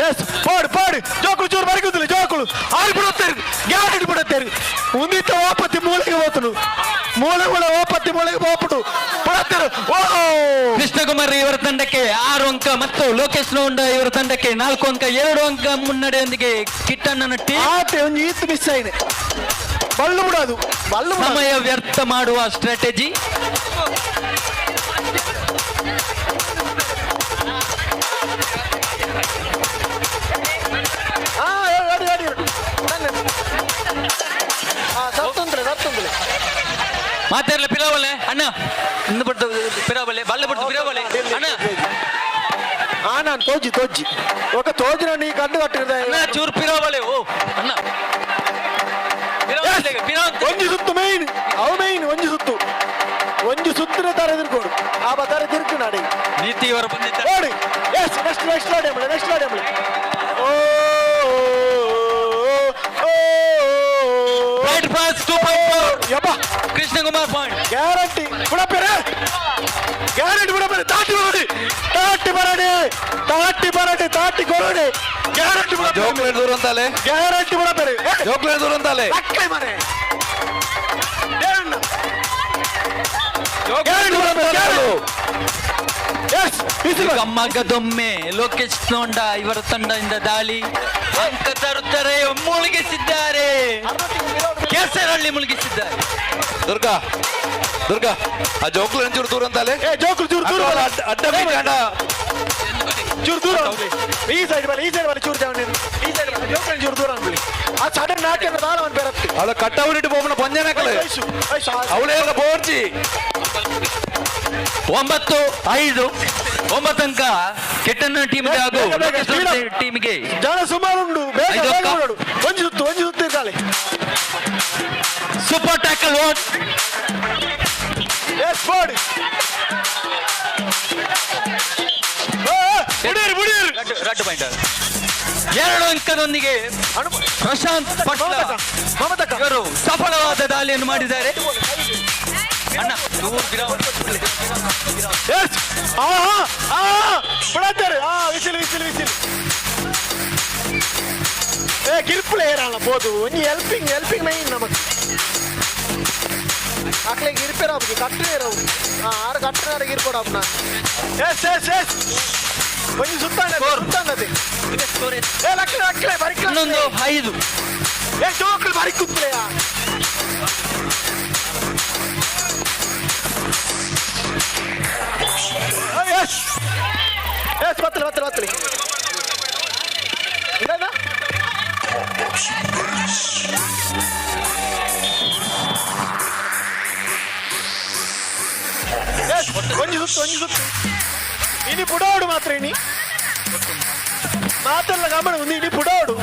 ಎಸ್, ಪಾಡು ಪಾಡು. ಜೋಕುಳು ಚೂರು ಬರಗುದಿಲ್ಲ. ಜೋಕುಳು ಆರು ಬಿಡುತ್ತೇರು, ಗ್ಯಾರಂಟಿ ಬಿಡುತ್ತೇರು. ಮುಂದಿತ್ತ ಓಪತ್ತಿ ಮೂಲೆಗೆ ಹೋತನು, ಮೂಲೆ ಮೂಲೆ ಓಪತ್ತಿ ಮೂಲೆಗೆ ಹೋಗ್ಬಿಟ್ಟು ಬಿಡುತ್ತೇರು. ಓ ಕೃಷ್ಣಕುಮಾರ್ ಇವರ ತಂಡಕ್ಕೆ 6 ಅಂಕ ಮತ್ತು ಲೋಕೇಶ್ ನೋಂಡ ಇವರ ತಂಡಕ್ಕೆ 4 ಅಂಕ, 2 ಅಂಕ ಮುನ್ನಡೆಯೊಂದಿಗೆ ಕಿಟ್ಟಣ್ಣನ ಟೀಮ್. ಆತೆ ಒಂದು ಈತ್ ಮಿಸ್ ಆಯ್ನೆ. ಬಲ್ಲು ಬಿಡೋದು, ಬಲ್ಲು ಬಿಡೋದು. ಸಮಯ ವ್ಯರ್ಥ ಮಾಡುವ ಸ್ಟ್ರಾಟಜಿ. ಹಾ, ರೆಡಿ ರೆಡಿ. ಹಾ, ಸತ್ತುಂದ್ರೆ ಸತ್ತುಂದ್ರೆ. ಮಾತಾಡ್ಲ ಪಿರಾವಲೆ ಅಣ್ಣ ಇಂದು ಪಡ್ತು ಪಿರಾವಲೆ ಬಲ್ಲೆ ಪಡ್ತು ಪಿರಾವಲೆ ಅಣ್ಣ. ಹಾ, ನಾನು ತೋಜಿ ತೋಜಿ ఒక ತೋಜಿನ ನೀ ಕಣ್ಣು ಕಟ್ಟಿರ್ದೆ. ಅಣ್ಣ ಚೂರು ಪಿರಾವಲೆ ಓ ಅಣ್ಣ. ಪಿರಾವಲೆ, ಪಿರಾವಲೆ. ಒಂಜಿ ಸುತ್ತು ಮೇನ್ ಅವು ಮೇನ್. ಒಂಜಿ ಸುತ್ತು ಒಂಜಿ ಸುತ್ತಿನ ತರ ತಿರ್ಕೋಡು ಆ ಬತಾರೆ ತಿರ್ಕು ನಾಡಿ. ನೀತಿ ಇವರು ಬಂದಿದ್ದಾರೆ. ಓಡಿ. ಎಸ್, ನೆಕ್ಸ್ಟ್ ನೆಕ್ಸ್ಟ್ ಲಾಡಿ ಅಂಬಳೆ, ನೆಕ್ಸ್ಟ್ ಲಾಡಿ ಅಂಬಳೆ. ಓ ಓ ರೈಟ್ ಪಾಸ್ 2.4. ಯಪ್ಪ. Krishnakumar point guarantee. ಪುಡಪ್ಪೇರೆ ಗ್ಯಾರಂಟಿ ಬಿಡಬೇಡಿ. ತಾಟಿ ಬರಡಿ, ತಾಟಿ ಬರಡಿ, ತಾಟಿ ಬರಡಿ, ತಾಟಿ ಕೊರಡಿ. ಗ್ಯಾರಂಟಿ ಬಿಡಬೇಡಿ. ಜೋಕ್ಲೇಟ್ ದೂರ ಅಂತಾಲೆ. ಗ್ಯಾರಂಟಿ ಬಿಡಬೇಡಿ. ಜೋಕ್ಲೇಟ್ ದೂರ ಅಂತಾಲೆ. ಅಕ್ಕಲೆ ಮನೆ ಗ್ಯಾರಂಟಿ ಬಿಡಬೇಡಿ. ಗಮ್ಮಗದೊಮ್ಮೆ ಲೋಕೇಶ್ ನೋಂಡ ಇವರ ತಂಡದಿಂದ ದಾಳಿ ಅಂಕ ತರುತ್ತಾರೆ. ಮುಳುಗಿಸಿದ್ದಾರೆ, ಕೇಸರಳ್ಳಿ ಮುಳುಗಿಸಿದ್ದಾರೆ. ದುರ್ಗಾ, ದುರ್ಗಾ, ಆ ಜೋಕ್ಲು ಚೂರು ದೂರ ಅಂತಾಲೆ. ಜೋಕ್ಲು ಚೂರು ದೂರ. ಅಡ್ಡ ಬೀಜಾಂಡ. ಚೂರು ದೂರ ಈ ಸೈಡ್ ಬಲ್ಲ, ಈ ಸೈಡ್ ಬಲ್ಲ, ಚೂರು ಜಾವಣಿ ಈ ಸೈಡ್ ಬಲ್ಲ. ಜೋಕ್ಲು ಚೂರು ದೂರ ಅನ್ಬಿಡಿ. ಆ ಸಡನ್ ನಾಟ್ಯ ದಾಳ ಅವನ್ ಬೇರತ್ತೆ. ಅವಳ ಕಟ್ಟವನಿಟ್ಟು ಹೋಗೋಣ ಪಂಜನಕಲೆ. ಅವಳೇ ಬೋರ್ಜಿ. 9-5, 9 ಅಂಕ ಕೆಟ್ಟಣ್ಣ ಟೀಮ್ಗೆ ಹಾಗೂ ಲೋಕೇಶ್ ಟೀಮ್ಗೆ. ಜನ ಸುಮಾರು ಉಂಟು. ಬೇಗ ಐದು ಬೇಗ ಅಂಕ. ಓಡಾಡು. ಒಂಜಿ ಸುತ್ತು, ಒಂಜಿ ಸುತ್ತು ಇದ್ದಾಳೆ. Super tackle one. S ಬೋಡಿ. ಬುಡೀರಿ ಬುಡೀರಿ. ರಡ್ಡು ಪಾಯಿಂಟ್. 2 ಅಂಕದೊಂದಿಗೆ ಪ್ರಶಾಂತ್ ಪಟ್ಲ ಇವರು ಸಫಲವಾದ ದಾಳಿಯನ್ನು ಮಾಡಿದ್ದಾರೆ. ಅಣ್ಣ ಎಸ್. ಆಹಾ ಆಹಾ, ಬಿಡತ್ತಾರೆ. ಆ ವಿಸಿಲ್ ವಿಸಿಲ್ ವಿಸಿಲ್. ಏ ಗಿರ್ಪುಲೆ ಏರಲ್ಲ ಬೋದು. ಒಂಜಿ ಹೆಲ್ಪಿಂಗ್, ಹೆಲ್ಪಿಂಗ್ ಮೈನ್ ನಮಕ್. ಅಕ್ಲೆ ಗಿರ್ಪೇರ ಅವಕ್ಕೆ ಕಟ್ಟೇರ ಅವು. ಆ ಆರು ಕಟ್ಟನಾರ ಗಿರ್ಪೋಡ ಅವನ. ಎಸ್ ಎಸ್ ಎಸ್, ಒಂಜಿ ಸುತ್ತಾಂಡ ಸುತ್ತಾಂಡದೆ. ಏ ಲಕ್ಲೆ ಲಕ್ಲೆ ಬರಿಕ್ಲ. 11-5. ಏ ಜೋಕ್ಲು ಬರಿ ಕುತ್ತಲೆಯಾ. S S, ಬತ್ತಲೆ ಬತ್ತಲೆ ಬತ್ತಲೆ. ಇದನ್ನ ಎಸ್, ಒಂಜಿ ಸುತ್ತು, ಒಂಜಿ ಸುತ್ತು. ಇನಿ ಪುಡಾಡು ಮಾತ್ರ. ಇನಿ ಮಾತೆಲ್ಲ ಗಮನ ಒಂದು. ಇನಿ ಪುಡಾಡು.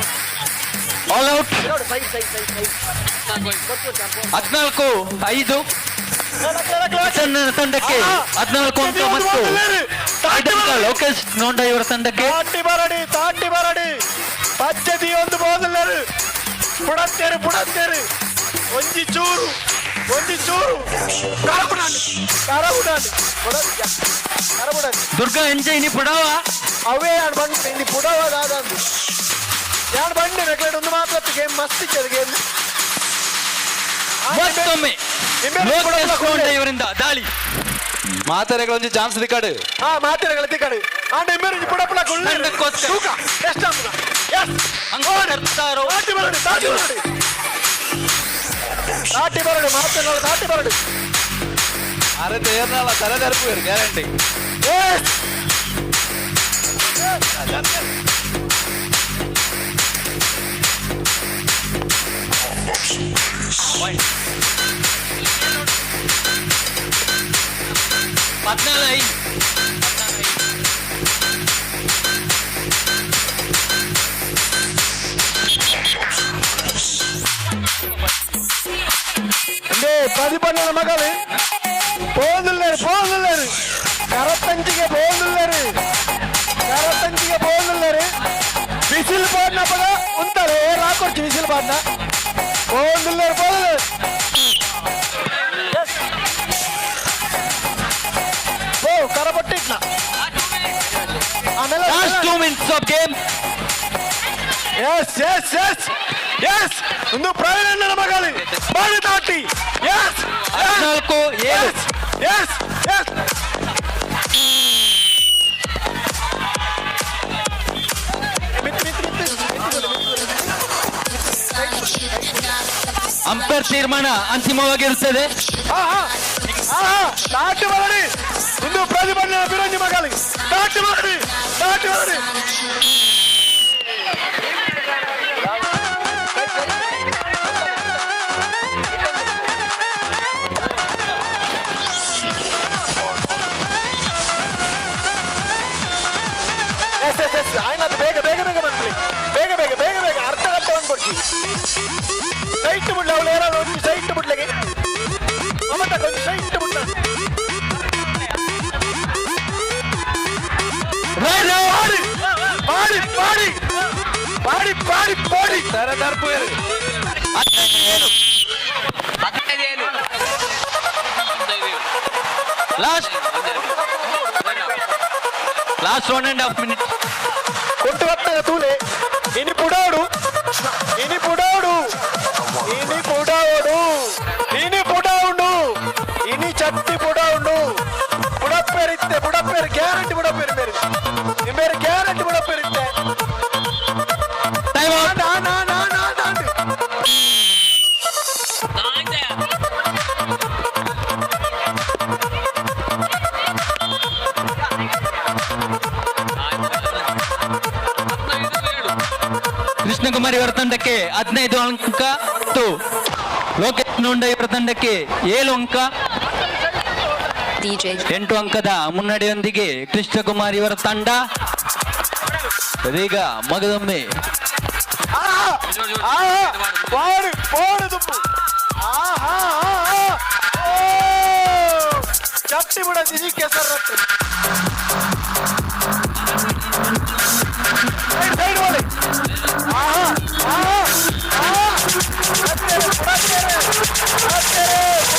All out. Side side side side. 14-5 ಪ್ರಸನ್ನ ತಂಡಕ್ಕೆ 14 ಅಂಕ ಮತ್ತು 5 ಅಂಕ ಲೋಕೇಶ್ ನೋಂಡ ಇವರ ತಂಡಕ್ಕೆ. ತಾಟಿ ಬರಡಿ, ತಾಟಿ ಬರಡಿ. ಪಚ್ಚದಿ ಒಂದು ಬೋದಲ್ಲರು. ಪುಡತ್ತೇರು ಪುಡತ್ತೇರು. ಒಂಜಿ ಚೂರು, ಒಂಜಿ ಚೂರು. ಕರಬುಡಾಂಡ್ ಕರಬುಡಾಂಡ್ ಕರಬುಡಾಂಡ್. ದುರ್ಗಾ ಎಂಜೆ ಇನಿ ಪುಡಾವ. ಅವೇ ಯಾನ್ ಬಂಡ್ ಇಲ್ಲಿ ಪುಡವ ದಾದಂದು ಯಾನ್ ಬಂಡೆ ರೆಗ್ಲೆಡ್ ಒಂದು ಮಾತ್ರ ಗೇಮ್ ಮಸ್ತ್ ಇಚ್ಚದು ಗೇಮ್. ಮತ್ತೊಮ್ಮೆ ಲೋಕೇಶ್ ನೋಂಡ ಇವರಿಂದ ದಾಳಿ. ಮಾತಾರೆಗಳ ಒಂಜಿ ಚಾನ್ಸ್ ದಿಕ್ಕಾಡು. ಹಾ, ಮಾತಿನಗಳ ತಿಕ್ಕಡು. ಆಂಡ ಇಮ್ಮೇರು ಪುಡಪುಡ ಕುಳ್ಳು ತೂಕ ಎಷ್ಟು ಅಂಬುದ. ಎಸ್, ಅಂಕ ತರ್ತಾರೋ? ತಾಟಿ ಬರಡಿ, ತಾಟಿ ಬರಡಿ, ತಾಟಿ ಬರಡಿ. ಮಾತಿನ ತಾಟಿ ಬರಡಿ. ಅರೆ ತೇರ್ನಾಳ ತಲೆ ತರಪು ಗ್ಯಾರಂಟಿ. ಎಸ್. 14-5. ಅಂದೇ ಪದಿಪಣ್ಣನ ಮಗಳು ಪೋದುಲ್ಲೇರು ಪೋದುಲ್ಲೇರು. ಕರತಂಚಿಗೆ ಪೋದುಲ್ಲೇರು, ಕರತಂಚಿಗೆ ಪೋದುಲ್ಲೇರು. ಬಿಸಿಲು ಪಾಡ್ನಪ್ಪಗ ಉಂತಾರೆ. ಏ ರಾಕೊಡ್ಚಿ ಬಿಸಿಲು ಪಾಡ್ನ. ಪೋದುಲ್ಲೇರು ಪೋದುಲ್ಲೇರು. ಓ ಕರಪಟ್ಟಿಟ್ಲ ಆಮೇಲೆ. Last 2 minutes of game. Yes yes yes yes, ಒಂದು ಪ್ರವೀಣ್ ಅಣ್ಣನ ಮಗಳು ಬಾಡಿ ತಾಟಿ. ಎಸ್. 14-7. S S. Umpire ತೀರ್ಮಾನ ಅಂತಿಮವಾಗಿರುತ್ತದೆ. ತಾಟಿ ಬರಡಿ. ಒಂದು ಪ್ರತಿಭಟನೆ ಬಿರಂಜಿ ಮಗಳು ತಾಟಿ ಬರಡಿ, ತಾಟಿ ಬರಡಿ. ಎಸ್ ಎಸ್ ಎಸ್, ಆಯ್ತು. ಬೇಗ ಬೇಗ ಬೇಗ ಬಂದ್ಬಿಡಿ. ಬೇಗ ಬೇಗ ಬೇಗ ಬೇಗ. ಅರ್ಧ ಗಂಟೆ ಬಂದ್ಕೊಡ್ಸಿ. ಸೈಟ್ ಬಿಡ್ಲ ಅವಳು. ಏನಾದ್ರು ಒಂದು ಸೈಟ್ ಬಿಡ್ಲಿಗೆ ಮಮತಾ ಒಂದು ಸೈಟ್ ಬಿಡ್ಲ. ಪಾಡಿ ಪಾಡಿ ಪಾಡಿ ಪಾಡಿ ಪಾಡಿ ಪಾಡಿ. ತಲೆ ತರಪು. ಲಾಸ್ಟ್. Last 1.5 minute. ಕೊಟ್ಟು ಬತ್ತಾಗ ತೂಲೆ ಇನಿ ಪುಡಾಡು ಇನಿ ಪುಡಾಡು ಇನಿ ಪುಡಾವಡು ಇನಿ ಪುಡಾವುಂಡು ಇನಿ ಚಟ್ಟಿ ಪುಡಾವುಂಡು ಬುಡಪ್ಪೇರಿತ್ತೆ ಬುಡಪ್ಪೇರು ಗ್ಯಾರಂಟಿ ಬುಡಪ್ಪೇರು ಮೇರೆ ನಿಮ್ಮೇರು ಗ್ಯಾರಂಟಿ ಬುಡಪ್ಪೇರಿತ್ತೆ. Time out. ನಾ ನಾ ನಾ ನಾ. ಕೃಷ್ಣಕುಮಾರ್ ಇವರ ತಂಡಕ್ಕೆ 15 ಅಂಕ ಮತ್ತು ಲೋಕೇಶ್ ನೋಂಡ ಇವರ ತಂಡಕ್ಕೆ 7 ಅಂಕ. 8 ಅಂಕದ ಮುನ್ನಡೆಯೊಂದಿಗೆ ಕೃಷ್ಣಕುಮಾರ್ ಇವರ ತಂಡ ಇದೀಗ ಮಗದೊಮ್ಮೆ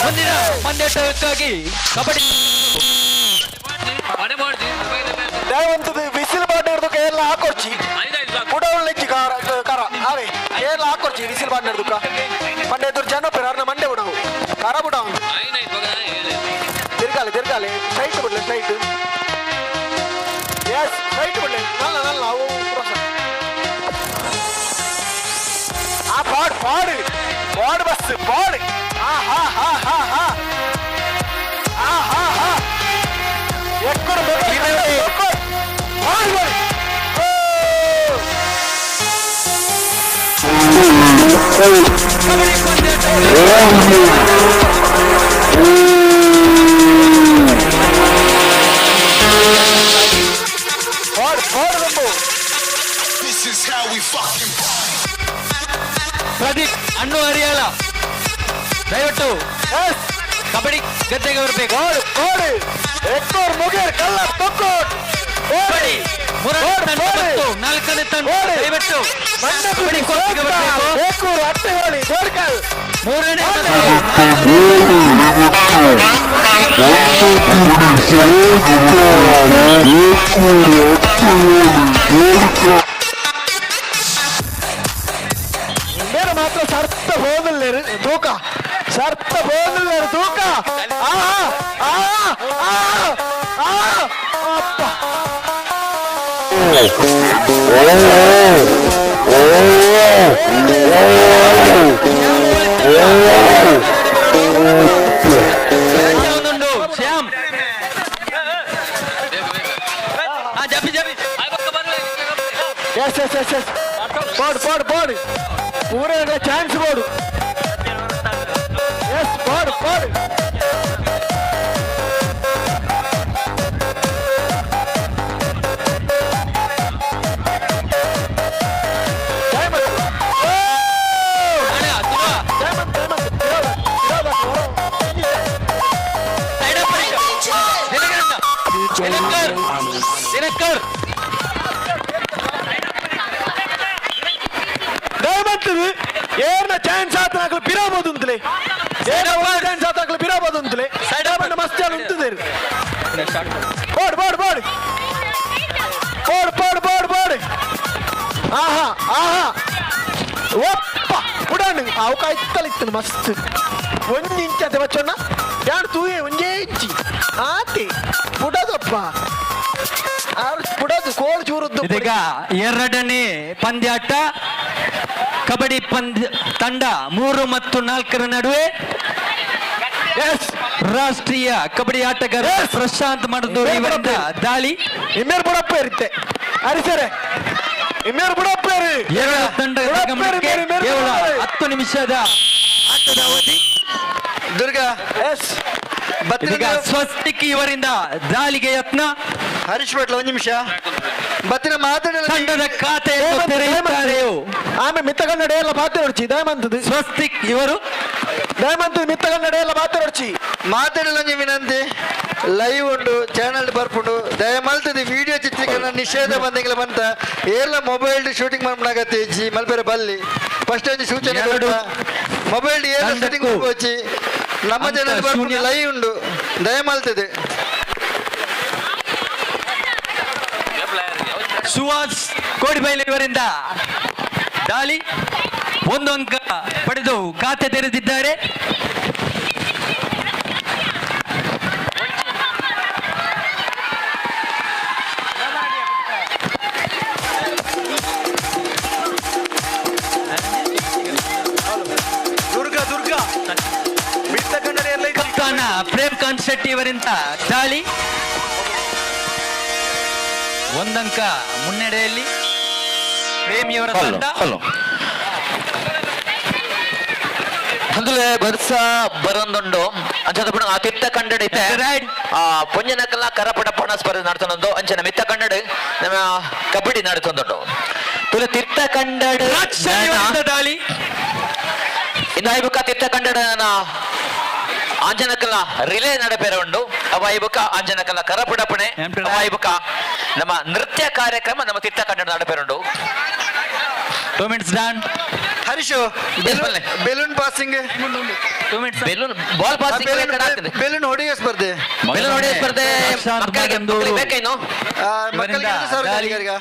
ಮುಂದಿನ ಪಂದ್ಯಾಟಕ್ಕಾಗಿ ಕಬಡ್ಡಿ ವಿಸಿಲ್ ಬಾಡ್ದು ಎಲ್ಲ ಹಾಕೊಡ್ಚಿ ಬುಡವಳ್ಳಿಚ್ಚಿ ಕಾರ ಕರ ಅವೇ ಎಲ್ಲ ಹಾಕೊಡ್ಚಿ ವಿಸಿಲ್ ಬಾಡ್ನರ್ದುಕ ಪಂಡೆ ಎದುರು ಜನ ಪೇರು ಅರ್ನ ಮಂಡೆ ಬುಡವು ಕರ ಬುಡವು ತಿರ್ಗಾಲೆ ತಿರ್ಗಾಲೆ ಸ್ಟ್ರೈಟ್ ಬಿಡ್ಲೆ ಸ್ಟ್ರೈಟ್ ಎಸ್ ಸ್ಟ್ರೈಟ್ ಬಿಡ್ಲೆ ನಲ್ಲ ನಲ್ಲ ಅವು ಆ ಪಾಡ್ ಪಾಡು ಪಾಡು ಬಸ್ ಪಾಡು ಆ ಹಾ ಹಾ ಹಾ ಹಾ ಆ ಹಾ ಹಾ ಎಕ್ಕಡು ಪಾಡು ಪಾಡು. This is how we fucking Pradeep ಅಣ್ಣು ಹರಿಯಾಳ ದಯವಿಟ್ಟು ಕಬಡ್ಡಿ ಗದ್ದೆಗೆ ಬರಬೇಕು. ಕಬಡ್ಡಿ ಮೂರನೇ ತಂಡ ಮತ್ತು ನಾಲ್ಕನೇ ತಂಡ ದಯವಿಟ್ಟು ಕಬಡ್ಡಿ ಕೋರ್ಟ್ಗೆ ಬರಬೇಕು. ಮೂರನೇ ಬೇರೆ ಮಾತ್ರ ಸರ್ತ ಹೋದಲ್ಲೇರು ತೂಕ ಸರ್ತ ಹೋದಲ್ಲೇರು ತೂಕ ಆ ಆ ಆ ಆ ಅಪ್ಪ. ಒಂದುಂಡು ಶ್ಯಾಮ್ ಜಪಿ ಜಪಿ. ಎಸ್ ಎಸ್ ಎಸ್ ಎಸ್ ಪಾಡು ಪಾಡು ಪಾಡು ಪೂರ ಚಾನ್ಸ್ ಬೋಡು ಎಸ್ ಪಾಡು ಪಾಡು. ದಿನಕರ್ ದಿನಕರ್ ದಯಮಂತದು ಏರ್ನ ಚಾನ್ಸ್ ಆತನಾಗ್ಲು ಪಿರಾಬೋದು ಅಂತಲೇ ಏನ ಚಾನ್ಸ್ ಆತನಾಗ್ಲು ಪಿರಾಬೋದು ಅಂತಲೇ ಸೈಡ್ ಮಸ್ತ್ ಜನ ಉಂಟುದೇರು. ಬೋಡ್ ಬೋಡ್ ಬೋಡ್ ಬೋಡ್ ಬೋಡ್ ಬೋಡ್ ಬೋಡ್. ಆಹಾ ಆಹಾ ಒಪ್ಪ ಪುಡಾಣ್ ಅವು ಕಾಯ್ತಲಿತ್ತನು ಮಸ್ತ್ ಒಂಜಿ ಇಂಚ್ ಅತೆ ಬಚ್ಚೊಣ್ಣ ಯಾರು ತೂಯೆ ಒಂಜೇ ಇಂಚಿ ಆತಿ ಪುಡದಪ್ಪ ಪುಡದು ಕೋಳು ಚೂರುದ್ದು. ಇದೀಗ ಎರಡನೇ ಪಂದ್ಯಾಟ ಕಬಡ್ಡಿ ಪಂದ್ಯ ತಂಡ 3 ಮತ್ತು 4 ನಡುವೆ ರಾಷ್ಟ್ರೀಯ ಕಬಡ್ಡಿ ಆಟಗಾರ ಪ್ರಶಾಂತ್ ಮಾಡದೂರು ಇವರಿಂದ ದಾಳಿ. ಇಮ್ಮೇರು ಬುಡಪ್ಪ ಇರುತ್ತೆ ಅರಿಸರೆ ಇಮ್ಮೇರು ಬುಡಪ್ಪ. ಎರಡು ತಂಡದ ಗಮನಕ್ಕೆ ಕೇವಲ 10 ನಿಮಿಷದ ಆಟದ ಅವಧಿ. ದುರ್ಗಾ ಎಸ್ ಇದೀಗ ಸ್ವಸ್ತಿಕ್ ಇವರಿಂದ ದಾಳಿಗೆ ಯತ್ನ. ಹರೀಶ್ ಭಟ್ಲ ಒಂದು ನಿಮಿಷ ಬತ್ತಿನ ಮಾತಾಡಲ್ಲ. ತಂಡದ ಖಾತೆಯನ್ನು ತೆರೆಯುತ್ತಾರೆಯೋ? ಆಮೆ ಮಿತ್ತಗನ್ನಡ ಎಲ್ಲ ಪಾತ್ರೆ ಹೊಡ್ಚಿ ದಯಮಂತದ್ದು ಸ್ವಸ್ತಿಕ್ ಇವರು ದಯಮಂತದ್ದು ಮಿತ್ತಗನ್ನಡ ಎಲ್ಲ ಪಾತ್ರೆ ಹೊಡ್ಚಿ ಮಾತಾಡಲ್ಲ ಒಂಜಿ ವಿನಂತಿ ಲೈವ್ ಉಂಡು ಚಾನಲ್ ಬರ್ಪುಂಡು ದಯಮಲ್ತದೆ ವಿಡಿಯೋ ಚಿತ್ರೀಕರಣ ನಿಷೇಧ ಬಂದಂಗಿಲ್ಲ ಬಂತ ಏರ್ಲ ಮೊಬೈಲ್ ಶೂಟಿಂಗ್ ಮಾಡ್ಲಾಗತ್ತೆ ಜಿ ಮಲ್ಪೆರೆ ಬಲ್ಲಿ ಫಸ್ಟ್ ಒಂಜಿ ಸೂಚನೆ ಮೊಬೈಲ್ ಏರ್ಲ ಶೂಟಿಂಗ್ ಮಾಡ್ಬೋಚಿ ನಮ್ಮ ಅಂಕ ಚಾನಲ್ ಬರ್ಪುಂಡು ಶೂನ್ಯ. ಲೈವ್ ಉಂಡು ದಯಮಲ್ತದೆ. ಸುಹಾಸ್ ಕೋಡಿಬೈಲ್ ಇವರಿಂದ ದಾಳಿ. 1 ಅಂಕ ಪಡೆದು ಖಾತೆ ತೆರೆದಿದ್ದಾರೆ. ದುರ್ಗಾ ದುರ್ಗಾ ಬಿಟ್ಟ ಕನ್ನಡ ಎಲ್ಲ ಕಪ್ತಾನ ಪ್ರೇಮ್ಕಾಂತ್ ಶೆಟ್ಟಿ ಇವರಿಂದ ದಾಳಿ. 1 ಅಂಕ ಮುನ್ನಡೆಯಲ್ಲಿ ಪ್ರೇಮಿಯವರ ತಂಡ. ಅಂದ್ರೆ ಬರ್ಸ ಬರೊಂದುಂಡು ಅಂಚದ ಪುಣ ಆ ತಿತ್ತ ಕಂಡಡ ಇತ್ತೆ ಆ ಪೊಂಜನಕಲ್ಲ ಕರಪಡಪ್ಪಣ ಸ್ಪರ್ಧೆ ನಡ್ತೊಂದು ಅಂಚನ ಮಿತ್ತ ಕಂಡಡು ನಮ್ಮ ಕಬಡ್ಡಿ ನಡ್ತೊಂದುಂಡು ತುಲ ತಿತ್ತ ಕಂಡಡು ದಾಳಿ. ಇಂದು ಐಬುಕ ತಿತ್ತ ಕಂಡಡ ಆಂಜನಕಲ್ಲ ರಿಲೇ ನಡಪೇರ ಉಂಡು. ಅವ ಐಬುಕ ಆಂಜನಕಲ್ಲ ಕರಪಡಪ್ಪಣೆ ಅವ ಐಬುಕ ನಮ್ಮ ನೃತ್ಯ ಕಾರ್ಯಕ್ರಮ ನಮ್ಮ ತಿತ್ತ ಕಂಡಡ ನಡಪೇರುಂಡು. 2 minutes done. Harish, balloon passing, balloon ball passing balloon ಹೊಡೆಯುವ ಸ್ಪರ್ಧೆ. ಬೆಲೂನ್ ಹೊಡೆಯುವ ಸ್ಪರ್ಧೆ ಮಕ್ಕಳಿಗೆ ಮಕ್ಕಳಿಗೆ ಬೇಕೇನು? ಮಕ್ಕಳಿಗೆ ಸಾರ್ವಜನಿಕರಿಗೆ.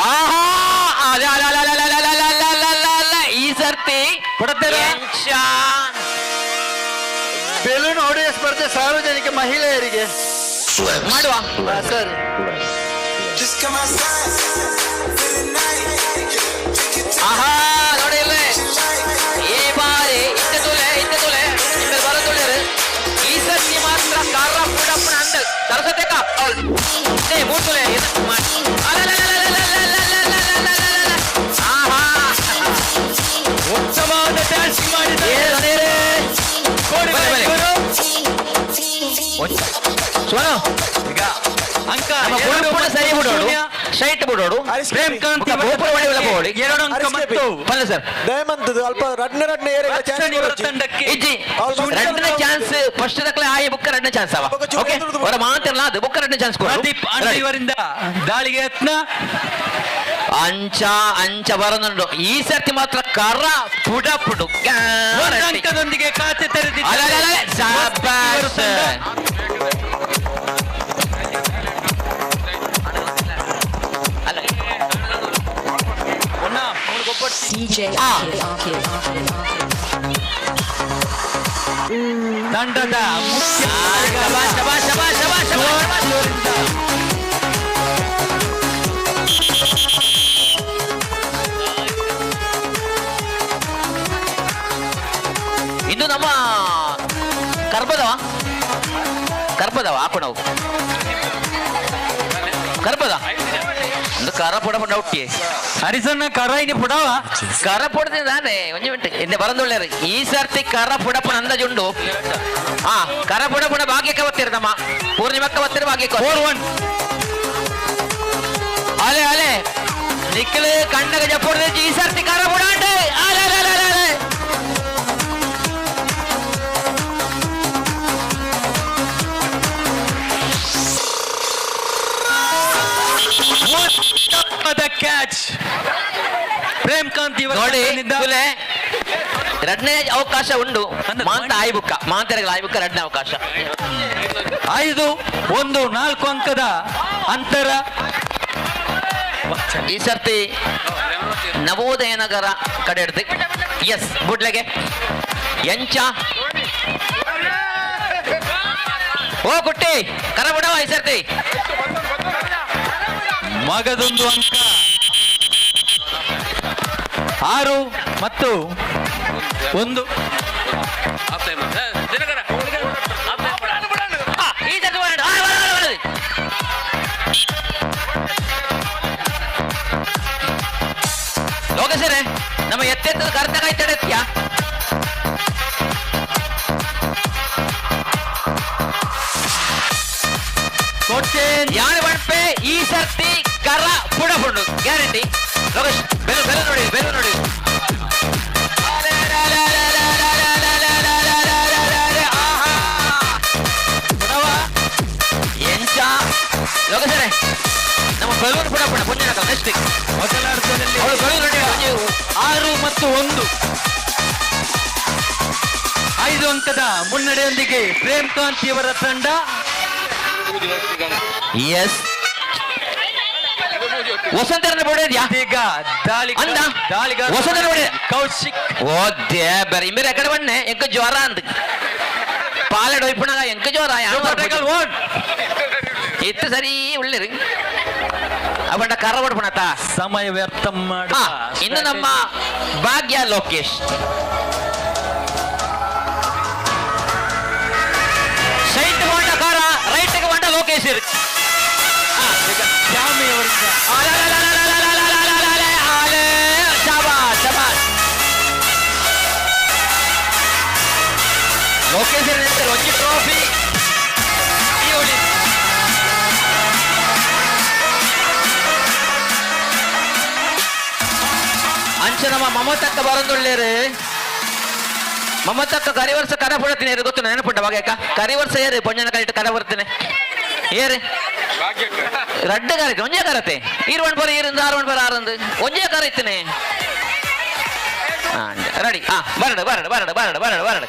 ಆಹಾ! ಅಲೆ, ಅಲೆ, ಅಲೆ, ಅಲೆ, ಅಲೆ, ಅಲೆ, ಅಲೆ, ಅಲೆ, ಅಲೆ, ಅಲೆ, ಈ ಸರ್ತಿ ಎಂಚ? ಬೆಲೂನ್ ಹೊಡೆಯುವ ಸ್ಪರ್ಧೆ ಸಾರ್ವಜನಿಕ ಮಹಿಳೆಯರಿಗೆ ಮಾಡುವ. ಸರಿ. ಆಹಾ, ನೋಡಿ ಇಲ್ಲಿ ಈ ಬಾರಿ ಇತ್ತ ತುಲೆ ಇತ್ತ ತುಲೆ ನಿಮ್ಮಲ್ಲಿ ಬರ ತುಳಿಯರು. ಈ ಸರ್ತಿ ಮಾತ್ರ ಕರ ಪುಡಪ್ಪನ ಅಂದ ಸರಸ್ವತಿಕ ಏ ಮೂರು ತುಲೆ ಆಹಾ, ಉತ್ತಮವಾದ ಡ್ಯಾನ್ಸಿಂಗ್ ಮಾಡಿದ್ದಾರೆ. ಸೋನು ಈಗ ಅಂಕ ನಮ್ಮ 2 ಗುರುಪುಣ ಸರಿ ಬಿಡೋಡು, ಶೂನ್ಯ. ಶೈಟ್ ಬಿಡೋಡು. ಪ್ರೇಮ್ಕಾಂತ್ ಬೊಕ್ಕ ಗೋಪುರ ಒಳಗೆ ಒಳಗೆ ಹೋಗಿ. 2 ಅಂಕ ಮತ್ತು ಬಲ್ಲ ಸರ್. ದಯಮಂತದ್ದು ಅಲ್ಪ ರಡ್ನೆ ರಡ್ನೆ ಏರಿಯಾ ರಕ್ಷಣ್ ಇವರ ತಂಡಕ್ಕೆ ಇಜ್ಜಿ ರಡ್ನೆ ಚಾನ್ಸ್ ಫಸ್ಟ್ ದಕ್ಲೆ ಆಯಿ ಬುಕ್ಕ ರಡ್ನೆ ಚಾನ್ಸ್ ಅವ. ಓಕೆ, ಅವರ ಮಾತಿರಲ್ಲ ಅದು ಬುಕ್ಕ ರಡ್ನೆ ಚಾನ್ಸ್ ಕೊಡು. ಪ್ರದೀಪ್ ಅಣ್ಣ ಇವರಿಂದ ದಾಳಿಗೆ ಯತ್ನ. ಅಂಚ ಅಂಚ ಬರನುಂಡು. ಈ ಸರ್ತಿ ಮಾತ್ರ ಕರ ಪುಡ ಪುಡು 1 ಅಂಕದೊಂದಿಗೆ ಖಾತೆ ತೆರೆದಿದ್ದಾರೆ. ಶಾಬಾಷ್. ಇವರ ತಂಡ. ತಂಡದ ಮುಖ್ಯ ಶಬಾಷ್, ಶಬಾಷ್, ಶಬಾಷ್, ಶಬಾಷ್, ಶಬಾಷ್, ಶಬಾಷ್. ಇವರಿಂದ ಇದು ನಮ್ಮ ಕರ್ಬದವ ಕರ್ಬದವ ಹಾಕೋಣವು ಕರ್ಬದ ಒಂದು ಕರ ಪೊಡ ಪೊಡ ಹುಟ್ಟಿ ಹರಿಸಣ್ಣ ಕರ ಇನಿ ಪುಡವ ಕರ ಪೊಡದೆ ತಾನೆ ಒಂಜಿ ಮಿನಿಟ್ ಇಂದೆ ಬರಂದೊಳ್ಳೆರು. ಈ ಸರ್ತಿ ಕರ ಪುಡಪುಣ ಅಂದಾಜುಂಡು. ಆ ಕರ ಪುಡಪುಣ ಭಾಗ್ಯಕ್ಕೆ ಬತ್ತೀರ ನಮ್ಮ ಪೂರ್ಣಿಮಕ್ಕ ಬತ್ತೀರ ಭಾಗ್ಯಕ್ಕೆ. 4-1. ಅಲೆ ಅಲೆ ನಿಕ್ಕಲು ಕಂಡಗ ಜಪ್ಪೊಡ್ದು ಈ ಸರ್ತಿ ಕರ ಪುಡಾಂಡು. ಅಲೆ ಅಲೆ ಅಲೆ ಅಲೆ ಕ್ಯಾಚ್ ಪ್ರೇಮ್ಕಾಂತ್ ಇವರ ನೋಡಿ ತಂಡದಿಂದ. ತುಲೆ ಎರಡನೇ ಅವಕಾಶ ಉಂಡು. ಮಾಂತ ಆಯ್ಬುಕ್ಕ ಮಾಂತರಗಳ ಆಯ್ಬುಕ್ಕ ಎರಡನೇ ಅವಕಾಶ. 5 1 4 ಅಂಕದ ಅಂತರ. ಈ ಸರ್ತಿ ನವೋದಯ ನಗರ ಕಡೆ ಹಿಡ್ದು ಎಸ್ ಬುಡ್ಲೆಗೆ ಎಂಚ ಓ ಕುಟ್ಟಿ ಕರ ಬಿಡವ ಈ ಸರ್ತಿ. ಮಗದೊಂದು ಅಂಕ. 6 ಮತ್ತು 1. ಈ ಸರ್ತಿ ಬರೋಣ. ಆ, ಬರೋಣ, ಬರೋಣ. ಲೋಕೇಶ್ವರೇ, ನಮ್ಮ ಎತ್ತೆತ್ತದ ಕರ್ತಕ ಇತ್ತಡೆತ್ಯ ಯಾರು ಬಣ್ಪೆ ಈ ಸರ್ತಿ ಕರ ಪುಡ ಪುಂಡು ಗ್ಯಾರಂಟಿ. ಲೋಕೇಶ್ ಬೆಲು ಬೆಲು ನೋಡಿ ಬೆಲು ನೋಡಿ. ಎಂಚ ಲೋಕೇಶ್ವರೇ, ನಮ್ಮ ಬೆಲೂನ್ ಪುಡ ಪುಡ ಪುಣ್ಯ ನೆಕ್ಸ್ಟ್ ಮೊದಲಾರ್ಧದಲ್ಲಿ ಅವಳು ಬೆಲೂನ್ ನೋಡಿ. 6 ಮತ್ತು 1 5 ಅಂಕದ ಮುನ್ನಡೆಯೊಂದಿಗೆ ಪ್ರೇಮ್ಕಾಂತ್ ಇವರ ತಂಡ. ಎಸ್ ವಸಂತರನ್ನ ಬಿಡೋದ್ಯಾ? ಈಗ ದಾಳಿ ಅಂದ ದಾಳಿಗಾರ ವಸಂತನ ಬಿಡ ಕೌಶಿಕ್. ಓ ದೇಬರ್, ಇಂಬೇರೆ ಎಕಡೆ ಬಣ್ಣೆ ಎಂಕ ಜ್ವರ ಅಂದ್ ಪಾಲಡ್ ಒಯ್ಪುಣಗ ಎಂಕ ಜ್ವರ. ಇತ್ತು ಸರಿ ಉಳ್ಳಿರಿ ಅವಂಡ ಕರ ಬಡ್ಪುಣತ. ಸಮಯ ವ್ಯರ್ಥ ಮಾಡ. ಇನ್ನು ನಮ್ಮ ಭಾಗ್ಯ ಲೋಕೇಶ್ ಸೈಟ್ ಬಂಡ ಕಾರ, ರೈಟ್ ಬಂಡ ಲೋಕೇಶ್ ಇರು. ಲೋಕೇಶ್ ಒಂಜಿ ಟ್ರೋಫಿ. ಅಂಚ ನಮ್ಮ ಮಮತಕ್ಕ ಬರಂದುಳ್ಳೇರು. ಮಮತಕ್ಕ ಕರಿವರ್ಷ ಕರ ಪುಡತೀನಿ ಗೊತ್ತು ನೆನಪುಂಟ ಬಾಗ್ಯಕ್ಕ? ಕರಿವರ್ಷ ಏರು ಪೊಂಜನ ಕಲಿಟ್ಟು ಕರ ಬರ್ತೀನಿ ಏರು ರಡ್ಡು ಕರತೆ ಒಂಜೇ ಕರತೆ ಈರು ಒಣ್ ಪರ ಈರಿಂದ ಆರು ಒಣ್ ಪರ ಆರಂದು ಒಂಜೇ ಕರ ಇತ್ತನೆ. ರೆಡಿ. ಹಾ, ಬರಡು ಬರಡು ಬರಡು ಬರಡು ಬರಡು ಬರಡು.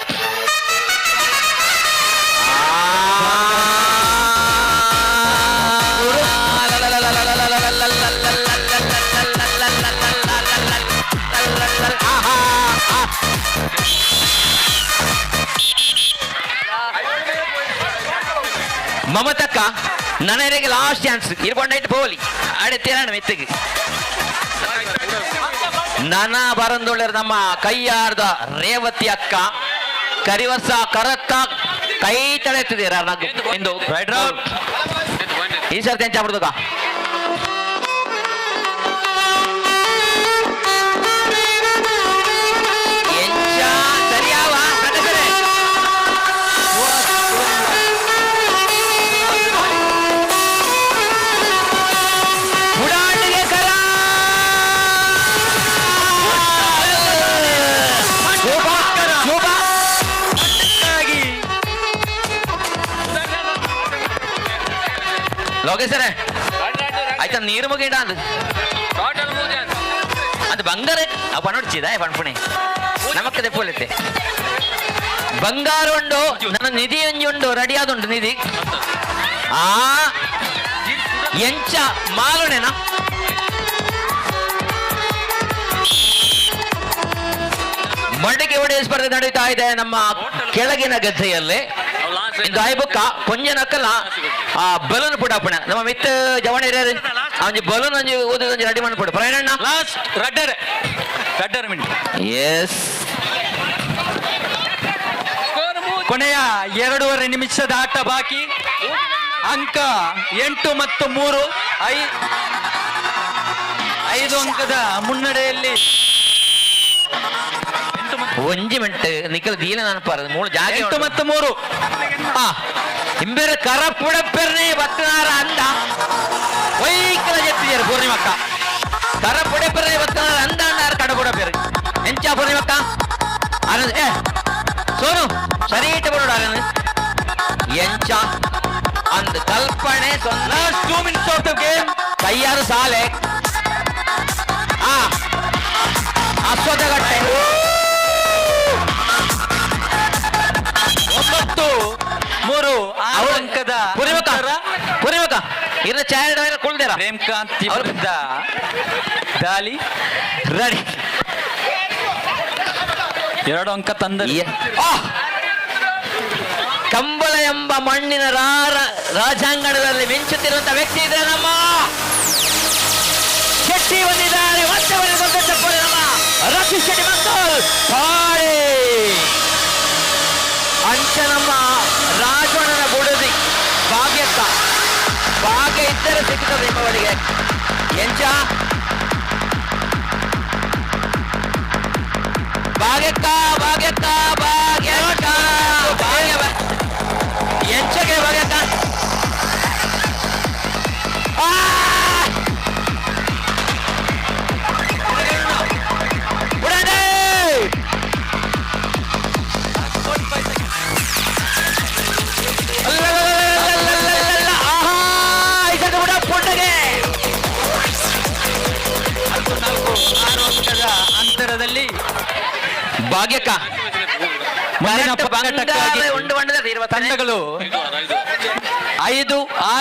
ಮಮತಕ್ಕ ನನಗೆ ಲಾಸ್ಟ್ ಚಾನ್ಸ್ ಇರ್ಕೊಂಡೈಟ್ ಪೋಲಿ ಅಡೆ ತೇರಾಣ ಮೆತ್ತಗೆ ನನ ಬರಂದುಳ್ಳ ನಮ್ಮ ಕೈಯಾರ್ದ ರೇವತಿ ಅಕ್ಕ ಕರಿವರ್ಸ ಕರತ್ತ ಕೈ ತಡೆಯುತ್ತಿದ್ದೀರ ಎಂದು ಈ ಸರ್ತಿ ಎಂಚ ಬಿಡ್ದುಕ. ಎಂಚ ಸರಿಯಾವ ಪ್ರಕಾಶರೇ? ಬುಡಾಟಿಗೆ ಕರ. ಶೋಭಾ, ಶೋಭಾ. ಲೋಕೇಶರೇ ಆಯ್ತಾ? ನೀರು ಮುಗಿಡ ಅದು ಅದು ಬಂಗಾರ ಪಣೊಡ್ಚಿದ ಪಣ್ಪುಣಿ ನಮಕ್ಕದೆ ಪೋಲಿತೆ ಬಂಗಾರ ಉಂಡು, ನನ್ನ ನಿಧಿ ಒಂಜಿ ಉಂಡು, ರೆಡಿ ಆದುಂಟು ನಿಧಿ. ಆ ಎಂಚ ಮಾಲುಣೆನ ಮಡಿಕೆ ಒಡೆಯ ಸ್ಪರ್ಧೆ ನಡೀತಾ ಇದೆ ನಮ್ಮ ಕೆಳಗಿನ ಗದ್ದೆಯಲ್ಲಿ. ಇಂದು ಆಯ್ಬುಕ್ಕ ಪೊಂಜನಕ್ಕಲ್ಲ ಆ ಬಲೂನ್ ಪುಡಾಪಣ ನಮ್ಮ ಮಿತ್ತ ಜವಣ ಇರ್ಯಾರು ಒಂಜಿ ಬಲೂನ್ ಒಂಜಿ ಓದಿದ ಒಂಜಿ ರೆಡಿ ಮಾಡ್ಬಿಡು ಪ್ರಯಾಣಣ್ಣ. ಲಾಸ್ಟ್ ರಡ್ಡರ್ ರಡ್ಡರ್ ಮಿನಿಟ್. ಎಸ್. ಕೊನೆಯ 2.5 ನಿಮಿಷದ ಆಟ ಬಾಕಿ. ಅಂಕ 8 ಮತ್ತು 3, 5 ಅಂಕದ ಮುನ್ನಡೆಯಲ್ಲಿ. ಒಂಜಿ ಮಿಂಟ್ ನಿಖಲ್ ದೀನ ನಾನು ಮೂಳು ಜಾಗ. 8 ಮತ್ತು 3. ಆ ಇಂಬೇರೆ ಕರ ಪುಡಪೆರ್ನೆ ಬತ್ತನಾರ ಅಂದ ವೈಕಲ ಜೆತ್ತಿದ್ದಾರೆ ಪೂರ್ಣಿಮಕ್ಕ. ಕರ ಪುಡಪೆರ್ನೆ ಬತ್ತನಾರ ಅಂದ ಅಂದಾರ ಕಡ ಪುಡಪೆರು ಎಂಚ ಪೂರ್ಣಿಮಕ್ಕ ಆನಂದ್ ಏ ಸೋನು ಸರಿ ಇಟ್ಟು ಬರೋಡ ಆನಂದ್ ಎಂಚ ಅಂದ್ ಕಲ್ಪನೆ. Last 2 minutes of the game. ಕೈಯಾರು ಸಾಲೆ ಆ ಅಶ್ವತ್ಥಗಟ್ಟೆ. 9 3, 6 ಅಂಕದ ಪೂರ್ಣಿಮಕ್ಕ ಅಂತರ. ಪೂರ್ಣಿಮಕ್ಕ ಇರ್ನ ಚಾಯ್ ಕುಳ್ದೇರ. ಪ್ರೇಮ್ಕಾಂತ್ ಇವರಿಂದ ದಾಳಿ. ರೆಡಿ. 2 ಅಂಕ ತಂದ ಕಂಬಳ ಎಂಬ ಮಣ್ಣಿನ ರಾಜಾಂಗಣದಲ್ಲಿ ಮಿಂಚುತ್ತಿರುವಂತಹ ವ್ಯಕ್ತಿ ಇದ್ರೆ ನಮ್ಮ ಶೆಟ್ಟಿ ಬಂದಿದ್ದಾರೆ. ಮತ್ತೆ ಬಂದ ದೊಡ್ಡ ಚಪ್ಪಾಳೆ ನಮ್ಮ ರಕ್ಷಿತ್ ಶೆಟ್ಟಿ ಮಕ್ಕಳು ಪಾಡಿ. ಅಂಚ ನಮ್ಮ ರಾಜಣ್ಣನ ಬುಡದಿ ಭಾಗ್ಯಕ್ಕ ಭಾಗ್ಯ ಇದ್ದರೆ ಸಿಗ್ತದೆ ನಿಮ್ಮ ಬಳಿಗೆ. ಎಂಚ ಭಾಗ್ಯಕ್ಕ ಭಾಗ್ಯಕ್ಕ ಭಾಗ್ಯಕ್ಕ ಭಾಗ್ಯ ಎಂಚಗೆ ಭಾಗ್ಯಕ್ಕ ಆ! ಬುಡಾಡೆ! ಅಲ್ಲಲ್ಲಲ್ಲಲ್ಲಲ್ಲಲ್ಲ! ಆಹಾ! ಇದನ್ನು ಬಿಡ ಪುಂಡಗೆ. 4 6 ಅಂಕದ ಅಂತರದಲ್ಲಿ ಭಾಗ್ಯಕ್ಕ ಮುಂದಿನ ಕರೆಕ್ಟ್ ಪಂದ್ಯಕ್ಕಾಗಿ ಬಂಗಾರ ಉಂಡು ಬಂಡದ ಇರುವ ತಂಡಗಳು 5 6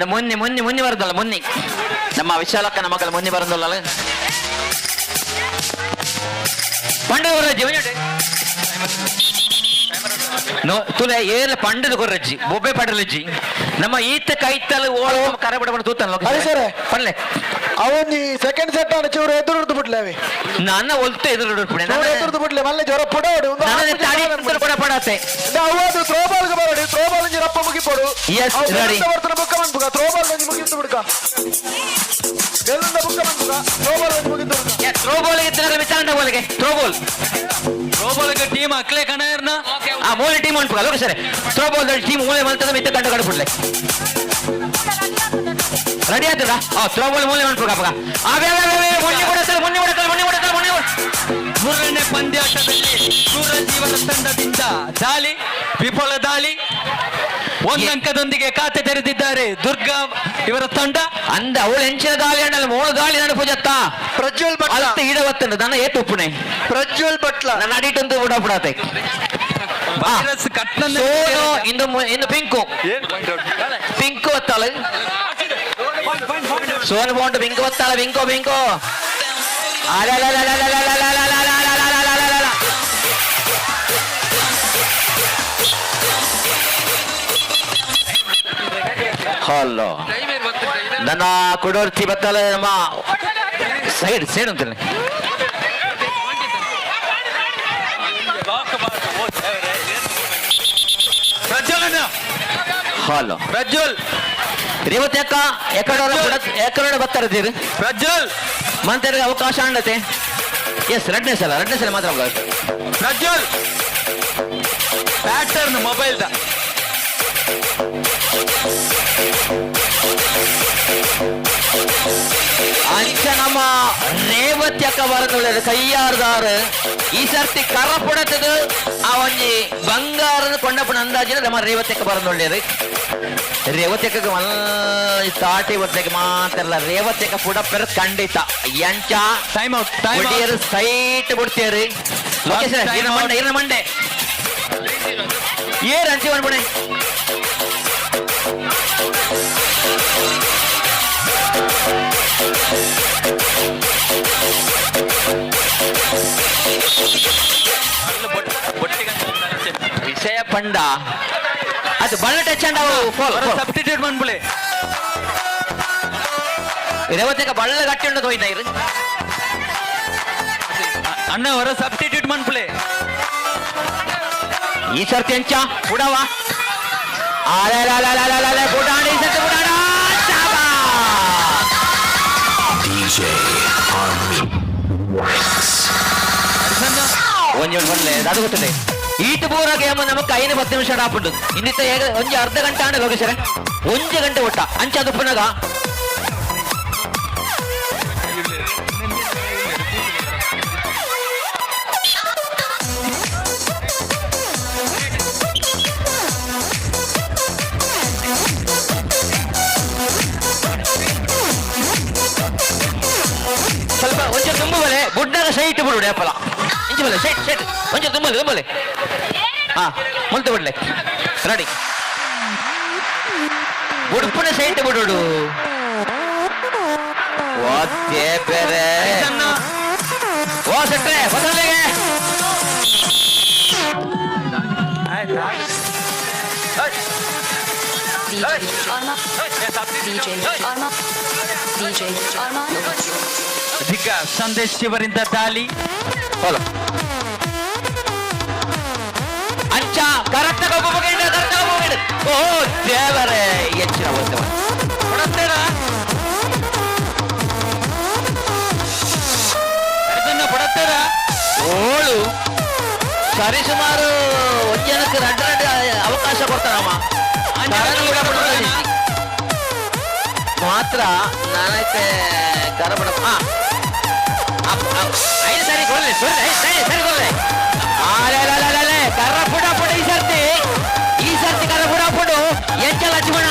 ಇನ್ನು ಮೊನ್ನೆ ಮೊನ್ನೆ ಮೊನ್ನೆ ಬರೋದಲ್ಲ ಮೊನ್ನೆ ನಮ್ಮ ವಿಶಾಲಕ್ಕನ ಮಕ್ಕಳು ಮೊನ್ನೆ ಬರೋದಲ್ಲ ಪಂಡದ ಕೊರ್ರಜ್ಜಿ ಒಂಜಿ ನೋ ತುಲೆ ಏರ್ಲ ಪಂಡದ ಕೊರ್ರಜ್ಜಿ ಬೊಬ್ಬೆ ಪಡಲಜ್ಜಿ ನಮ್ಮ ಈತ ಕೈತಲ್ ಓಳ ಕರೆ ಬಡ ತೂತಲ್ಲ ಅರೆ ಸರ್ ಪನ್ಲೆ ಅವನಿ ಸೆಕೆಂಡ್ ಸೆಟ್ ಅನ್ನ ಚೂರು ಎದುರು ಬಿಡ್ಲೆ ಅವೆ. ನನ್ನ ಒಲ್ತು ಎದುರು ಬಿಡ್ಲೆ. ಚೂರು ಎದುರು ಬಿಡ್ಲೆ ಮಲ್ಲೆ ಜ್ವರ ಪುಡೋಡು. ಕೂಡ ಪಡತೆ. ಅವ್ವದು ಥ್ರೋಬಾಲ್ ಬರೋಡು, ಥ್ರೋಬಾಲ್ ಒಂಜಿ ರಪ್ಪ ಮುಗಿಪೋಡು. Yes, ready. ಬರ್ತನ ಬುಕ್ಕ ಮನ್ಪುಗ, ಥ್ರೋಬಾಲ್ ಒಂಜಿ ಮುಗಿತು ಬಿಡ್ಕ. ಗೆಲ್ಲುಂದ ಬುಕ್ಕ ಮನ್ಪುಗ, ಥ್ರೋಬಾಲ್ ಒಂಜಿ ಮುಗಿತು ಬಿಡ್ಕ. ಥ್ರೋ ಬಾಲ್ ಗೆ ವಿಚಾರಣೆ ಬಾಲ್ಗೆ ಥ್ರೋ ಬಾಲ್. ಥ್ರೋ ಬಾಲ್ ಗೆ ಟೀಮ್ ಅಕ್ಲೆ ಕಣಯರ್ನ. ಆ ಮೂಲೆ ಟೀಮ್ ಉಂಟು ಲೋಕ ಸರ್. ಥ್ರೋ ಬಾಲ್ ಟೀಮ್ ಮೂಲೆ ಮಲ್ತದ ಮಿತ್ತ ಕಂಡು ಕಂಡು ಬಿಡ್ಲೆ. ರೆಡಿ ಆಯ್ತದ? ಆ ಥ್ರೋ ಬಾಲ್ ಮೂಲೆ ಮನ್ಪುಗ ಅಪ್ಪಗ. ಆ ಬೇ ಬೇ ಬೇ ಮೊನ್ನೆ ಕೊಡತ್ತಲ್ಲ ಮೊನ್ನೆ ಕೊಡತ್ತಲ್ಲ ಮೊನ್ನೆ ಕೊಡತ್ತಲ್ಲ ಮೊನ್ನೆ. ಮೂರನೇ ಪಂದ್ಯಾಟದಲ್ಲಿ ಸೂರಜೀವನ ತಂಡದಿಂದ ದಾಳಿ, ವಿಫಲ ದಾಳಿ. ಒಂದು ಅಂಕದೊಂದಿಗೆ ಖಾತೆ ತೆರೆದಿದ್ದಾರೆ ದುರ್ಗಾ ಇವರ ತಂಡ. ಅಂದ ಅವಳು ಹೆಂಚಿನ ದಾಳಿ ಅಣ್ಣಲ್ಲ ಮೋಳು ದಾಳಿ ನಾನು ಪೂಜತ್ತ ಪ್ರಜ್ವಲ್ ಭಟ್ಲ ಅಲ್ತ ಈಡ ಬತ್ತಂಡ ನನ್ನ ಏತು ಉಪ್ಪುನೆ ಪ್ರಜ್ವಲ್ ಭಟ್ಲ ನನ್ನ ಅಡಿಟೊಂದು ಬುಡ ಬುಡತೆ. ಸೋನು ಇಂದು ಇಂದು ಪಿಂಕು ಪಿಂಕು ಒತ್ತಾಳೆ ಸೋನು ಬೋಂಡು ಪಿಂಕು ಒತ್ತಾಳೆ ಪಿಂಕು ಪಿಂಕು. ಹಲೋ ನನ್ನ ಕುಡೋರ್ತಿ ಬತ್ತಾಳೆ ನಮ್ಮ ಸೈಡ್ ಸೈಡ್ ಅಂತೇಳಿ. ಪ್ರಜ್ವಲ್ ಹಲೋ ಪ್ರಜ್ವಲ್ ರೇವತಿ ಅಕ್ಕ ಎಕಡೆ ಎಕಡೆ ಬರ್ತಾರಿದ್ದೀರಿ ಪ್ರಜ್ವಲ್ ಮಂತರಿಗೆ ಅವಕಾಶ ಅಂಡತೆ. ಎಸ್ ಎರಡನೇ ಸಲ ಎರಡನೇ ಸಲ ಮಾತ್ರ ಅವಕಾಶ. Prajwal pattern mobile the. ಅಂಚ ನಮ್ಮ ರೇವತಿ ಅಕ್ಕ ಬರನುಳ್ಳದು ಕೈಯಾರ್ದಾರು ಈ ಸರ್ತಿ ಕರ ಪುಡತದ ಆ ಒಂಜಿ ಬಂಗಾರದ ಕೊಂಡಪ್ಪನ ಅಂದಾಜಿನ ನಮ್ಮ ರೇವತಿ ಅಕ್ಕ ಬರನುಳ್ಳದು. ರೇವತಿ ಅಕ್ಕಗೆ ಮಲ್ಲ ತಾಟಿ ಬರ್ತಕ್ಕೆ ಮಾತ್ರಲ್ಲ ರೇವತಿ ಅಕ್ಕ ಪುಡ ಪೆರ ಖಂಡಿತ ಎಂಚ ಟೈಮ್ ಔಟ್ ಟೈಮ್ ಒಡಿಯರು ಸೈಟ್ ಬಿಡ್ತೀರಿ. ಓಕೆ ಸರ್, ಇರ ಮಂಡೆ ಇರ ಮಂಡೆ ಏರ್ ಅಂಚಿ ಒಂದ್ಬಿಡೆ. ವಿಷಯ ಪಂಡ ಅದು ಬಳ್ಳ ಟಚ್ ಅಂಡ್ ಅವು ಫಾಲ್ ಸಬ್ಸ್ಟಿಟ್ಯೂಟ್ ಮನ್ಬುಲೆ. ರೇವತಿಕ ಬಳ್ಳ ಗಟ್ಟಿ ಉಂಟು ಹೋಯ್ತಾ ಇರು ಅಣ್ಣ ಹೊರ ಸಬ್ಸ್ಟಿಟ್ಯೂಟ್ ಮನ್ಪುಲೆ. ಈ ಸರ್ತಿ ಅಂಚ ಬುಡವ ಆಲೆ ಬುಡಾಣ ಈ ಸರ್ತಿ ಬುಡಾಣ. DJ Army. ಒಂಜಿ ಒಂಜಿ ಅದು ಗೊತ್ತಿಲ್ಲ ಈತ ಪೂರ ಗೇಮ್ ನಮಕ್ 5-10 ನಿಮಿಷ ಆಪುಂಡು. ಇನ್ನಿತ್ತ ಒಂಜಿ ಅರ್ಧ ಗಂಟೆ ಆಂಡ ಲೋಕೇಶ್ವರ ಒಂಜಿ ಗಂಟೆ ಒಟ್ಟ ಅಂಚ ಅದು ಪುನಗ ಸ್ವಲ್ಪ ಒಂಚೂರು ತುಂಬುವಲೆ ಬುಡ್ಡಾಗ ಸೈಟ್ ಬಿಡು ಅಪ್ಪಲ ಇಂಚು ಬಲೆ ಸೈಟ್ ಸೈಟ್ ಒಂಚೂರು ತುಂಬಲೆ ತುಂಬಲೆ ಹಾ ಮುಲ್ತು ಬಿಡ್ಲೆ ರೆಡಿ ಉಡುಪಿನ ಸೈಟ್ ಬಿಡುಡು ಒತ್ತೆ ಬೇರೆ ಓ ಸೆಟ್ರೆ ಬದಲಿಗೆ DJ Arman. ದಿಗ್ಗ ಸಂದೇಶ್ ಇವರಿಂದ ದಾಳಿ. ಅಂಚ ಕರೆಕ್ಟ್ ಒಬ್ಬ ಕರೆಕ್ಟ್ ಒಬ್ಬ ಓ ದೇವರೇ ಹೆಚ್ಚಿನ ಒಂದು ಕೊಡತ್ತೇರ ಕೊಡತ್ತೇರ ಓಳು ಸರಿಸುಮಾರು ಒಂದ್ ಜನಕ್ಕೆ ರಡ್ಡ ರಡ್ಡ ಅವಕಾಶ ಕೊಡ್ತಾರಮ್ಮ. ಮಾತ್ರ ನಾನೈತೆ ಕರಬಡ ಐದು ಸರಿ ಕೊಡ್ಲಿ ಸರಿ ಸರಿ ಸರಿ ಕೊಡ್ಲಿ ಕರ್ರ ಪುಡ ಪುಡ ಈ ಸರ್ತಿ ಈ ಸರ್ತಿ ಕರ್ರ ಪುಡ ಪುಡು ಎಂಚ ಲಕ್ಷ್ಮಣ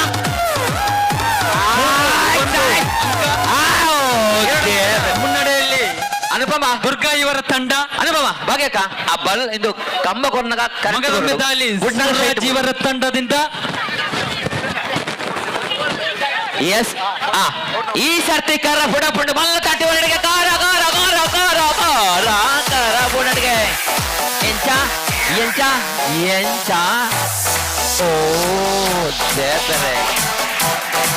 ಮುನ್ನಡೆಯಲ್ಲಿ ಅನುಪಮ ದುರ್ಗಾ ಇವರ ತಂಡ. ಅನುಪಮ ಭಾಗ್ಯಕ್ಕ ಆ ಬಲ್ ಇದು ಕಂಬ ಕೊರ್ನಗ ಮಗದೊಮ್ಮೆ ದಾಳಿ ಸೂರಜ್ ಇವರ ತಂಡದಿಂದ. ಎಸ್ ಆ ಈ ಸರ್ತಿ ಕರ ಪುಡಪುಂಡು ಮಲ್ಲ ತಾಟಿ ಒಳಗೆ ಕಾರ ಕಾರ ಕಾರ ಕಾರ ಕಾರ ಕಾರ ಪುಡಡಿಗೆ ಎಂಚ ಎಂಚ ಎಂಚ ಓ ದೇವರೇ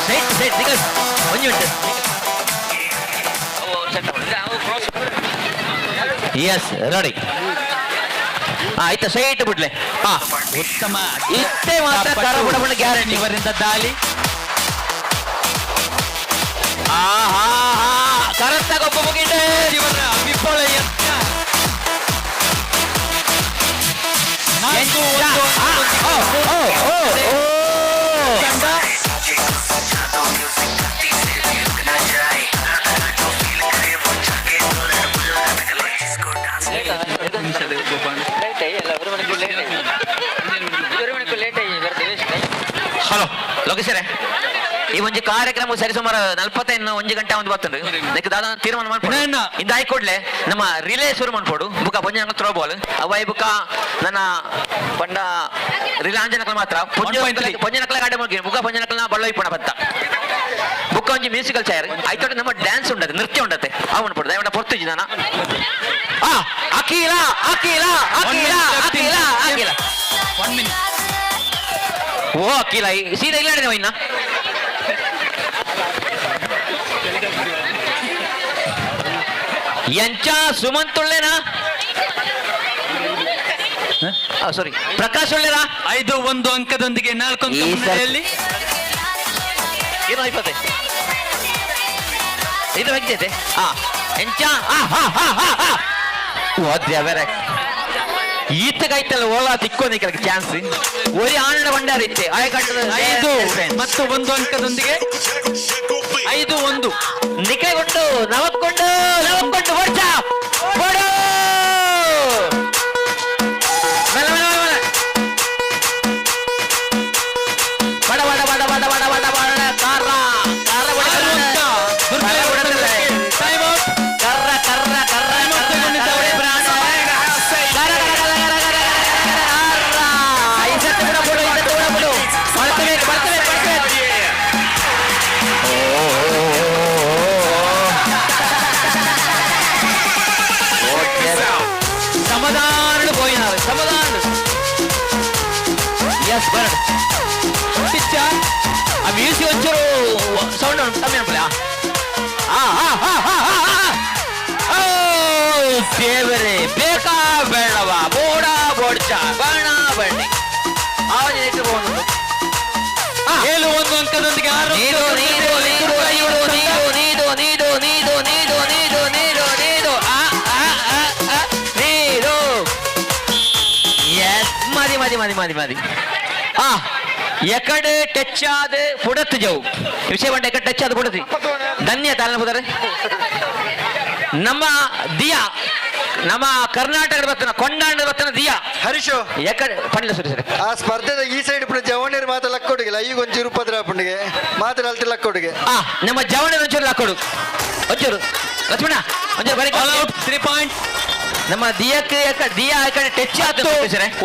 ಸೈಟ್ ಸೈಟ್ ನಿಕಲ್ ಒಂಜಿ ಉಂಟು ಎಸ್ ರೆಡಿ ಆಯ್ತಾ ಸೈಟ್ ಬಿಡ್ಲೆ. ಹಾ ಉತ್ತಮ ಇತ್ತೆ ಮಾತ್ರ ಕರ ಬುಡಪುಂಡು ಗ್ಯಾರಂಟಿ. ಇವರಿಂದ ದಾಳಿ. ಆಹಾ ಕರತ್ತ ಗೊಬ್ಬ ಮುಗಿಂಡೆ. ಇವರ ವಿಫಲ ಯತ್ನ. 4-1 ತಂಡ. ಹಲೋ ಲೋಕೇಶ್ವರೇ, ಈ ಒಂಜಿ ಕಾರ್ಯಕ್ರಮ ಸರಿಸುಮಾರು 45 ಒಂಜಿ ಗಂಟೆ ಒಂದು ಬರ್ತದೆ. ಅದಕ್ಕೆ ದಾದ ತೀರ್ಮಾನ ಮಾಡ್ಕೊಡು. ಇಂದ ಕೊಡ್ಲೆ ನಮ್ಮ ರಿಲೇ ಶುರು ಮಾಡ್ಕೊಡು. ಬುಕ್ಕ ಪೊಂಜ ಥ್ರೋ ಬಾಲ್ ಅವೈ ಬುಕ್ಕ ನನ್ನ ಪಂಡ ರಿಲೇ ಆಂಜನಕಲ್ ಮಾತ್ರ ಪೊಂಜನಕಲ ಗಾಡಿ ಮುಗಿ ಬುಕ್ಕ ಪೊಂಜನಕಲ್ನ ಬಳ್ಳ ಇಪ್ಪಣ ಬತ್ತ ಬುಕ್ಕ ಒಂಜಿ ಮ್ಯೂಸಿಕಲ್ ಚೇರ್ ಆಯ್ತೋಟ ನಮ್ಮ ಡ್ಯಾನ್ಸ್ ಉಂಡತೆ ನೃತ್ಯ ಉಂಡತೆ ಅವು ಉಂಟು ದಯವಿಟ್ಟು ಪೊರ್ತುಜಿ ನಾನು ಆ ಅಖಿಲ ಅಖಿಲ ಅಖಿಲ ಅಖಿಲ ಅಖಿಲ ಓ ಅಖಿಲ ಸೀದಾ ಇಲ್ಲ ಇನ್ನ ಎಂಚ ಸುಮಂತ್ ಉಳ್ಳೇನಾ ಸಾರಿ ಪ್ರಕಾಶ್ ಉಳ್ಳೇರಾ 5-1 ಅಂಕದೊಂದಿಗೆ 4 ಅಂಕ ಮುನ್ನಡೆಯಲ್ಲಿ. ಏನೋ ಐಪತ್ತೆ ಇದು ಹೇಗಿದೆ ಆ ಎಂಚ ಆ ಹಾ ಹಾ ಹಾ ಹಾ ಓ ದೇವರೇ ಈತಗೈತಲ್ಲ ಓಲಾ ತಿಕ್ಕೋನಿ ಕೆಲಕ್ಕೆ ಚಾನ್ಸ್ ಒರಿ ಆನಂದ ಭಂಡಾರ ಇತ್ತೆ ಆಯ ಕಟ್ಟದ 5 ಮತ್ತು 1 ಅಂಕದೊಂದಿಗೆ 5-1 ನಿಕೆಗೊಂಡು ನವಕ್ಕೊಂಡು ನವಕ್ಕೊಂಡು ವರ್ಷ ಬಡೋ ಮೆಲ್ಲ ಮೆಲ್ಲ ಮೆಲ್ಲ ಬಡ ಬಡ ಬಡ ಬಡ ಬಡ ಬಡ ಬಡ ಕರ್ರ ಕರ್ರ ಬಡ ಟೈಮ್ ಔಟ್ ಕರ್ರ ಕರ್ರ ಕರ್ರ ಕರ್ರ ಕರ್ರ ಕರ್ರ ಕರ್ರ ಕರ್ರ ಈ ಸತ್ತು ಬಿಡ ಬಿಡು ಈ ಸತ್ತು ಬಿಡ ಬಿಡು ಬರ್ತಬೇಕು ಬರ್ತಬೇಕು ಬರ್ತಬೇಕು ಸಮಾಧಾನ ಹೋಯಿನಾರು ಸಮಾಧಾನ ಎಸ್ ಬರಡು ಪಿಚ್ಚ ಆ ಮ್ಯೂಸಿಕ್ ಒಂಚೂರು ಸೌಂಡ್ ಕಮ್ಮಿ ಅನ್ಕೊಳ್ಳಿ ಆ ಆ ಆ ಆ ಆ ಓ ದೇವರೇ ಬೇಕಾ ಬೇಡವಾ ಬೋಡ ಬೋಡ್ಚ ಬಾಣ ಬಣ್ಣಿ ಆವಾಜ್ ಇಟ್ಟು 7-1 ಅಂಕದೊಂದಿಗೆ 6 ನೀರು ನೀರು ನೀರು ನೀರು ನೀರು ನೀರು ನೀರು ನೀರು ನೀರು ನೀರು ನೀರು ಆ ಆ ಆ ಆ ನೀರು ಎಸ್ ಮದಿ ಮದಿ ಮದಿ ಮದಿ ಮದಿ ಆ ಎಕಡೆ ಟಚ್ ಆದ ಪುಡತ್ ಜವು ವಿಷಯ ಬಂಡ ಎಕಡೆ ಟಚ್ ಆದ ಪುಡತಿ ಧನ್ಯ ತಾಲನ ಪುದರೆ ನಮ್ಮ ದಿಯಾ ನಮ್ಮ ಕರ್ನಾಟಕದ ಬರ್ತನ ಕೊಂಡಾಂಡದ ಬರ್ತನ ದಿಯಾ ಹರೀಶು ಎಕಡೆ ಪಂಡ್ಲ ಸರಿ ಸರಿ ಆ ಸ್ಪರ್ಧೆದ ಈ ಸೈಡ್ ಪುಡ ಜವಣೀರ್ ಮಾತ್ರ ಲಕ್ಕೊಡುಗೆ ಈಗ ಒಂಚೂರು ಉಪದ್ರ ಪುಂಡಿಗೆ ಮಾತ್ರ ಅಲ್ತಿ ಲಕ್ಕೊಡುಗೆ ಆ ನಮ್ಮ ಜವಣೀರ್ ಒಂಚೂರು ಲಕ್ಕೊಡು ಒಂಚೂರು ಲಕ್ಷ್ಮಣ ಒಂಚೂರು ಬರೀ ಆಲ್ ಔಟ್ 3 ಪಾಯಿಂಟ್ ನಮ್ಮ ದಿಯಕ್ಕೆ ಯಾಕ ದಿಯಾ ಆ ಕಡೆ ಟಚ್ ಆದ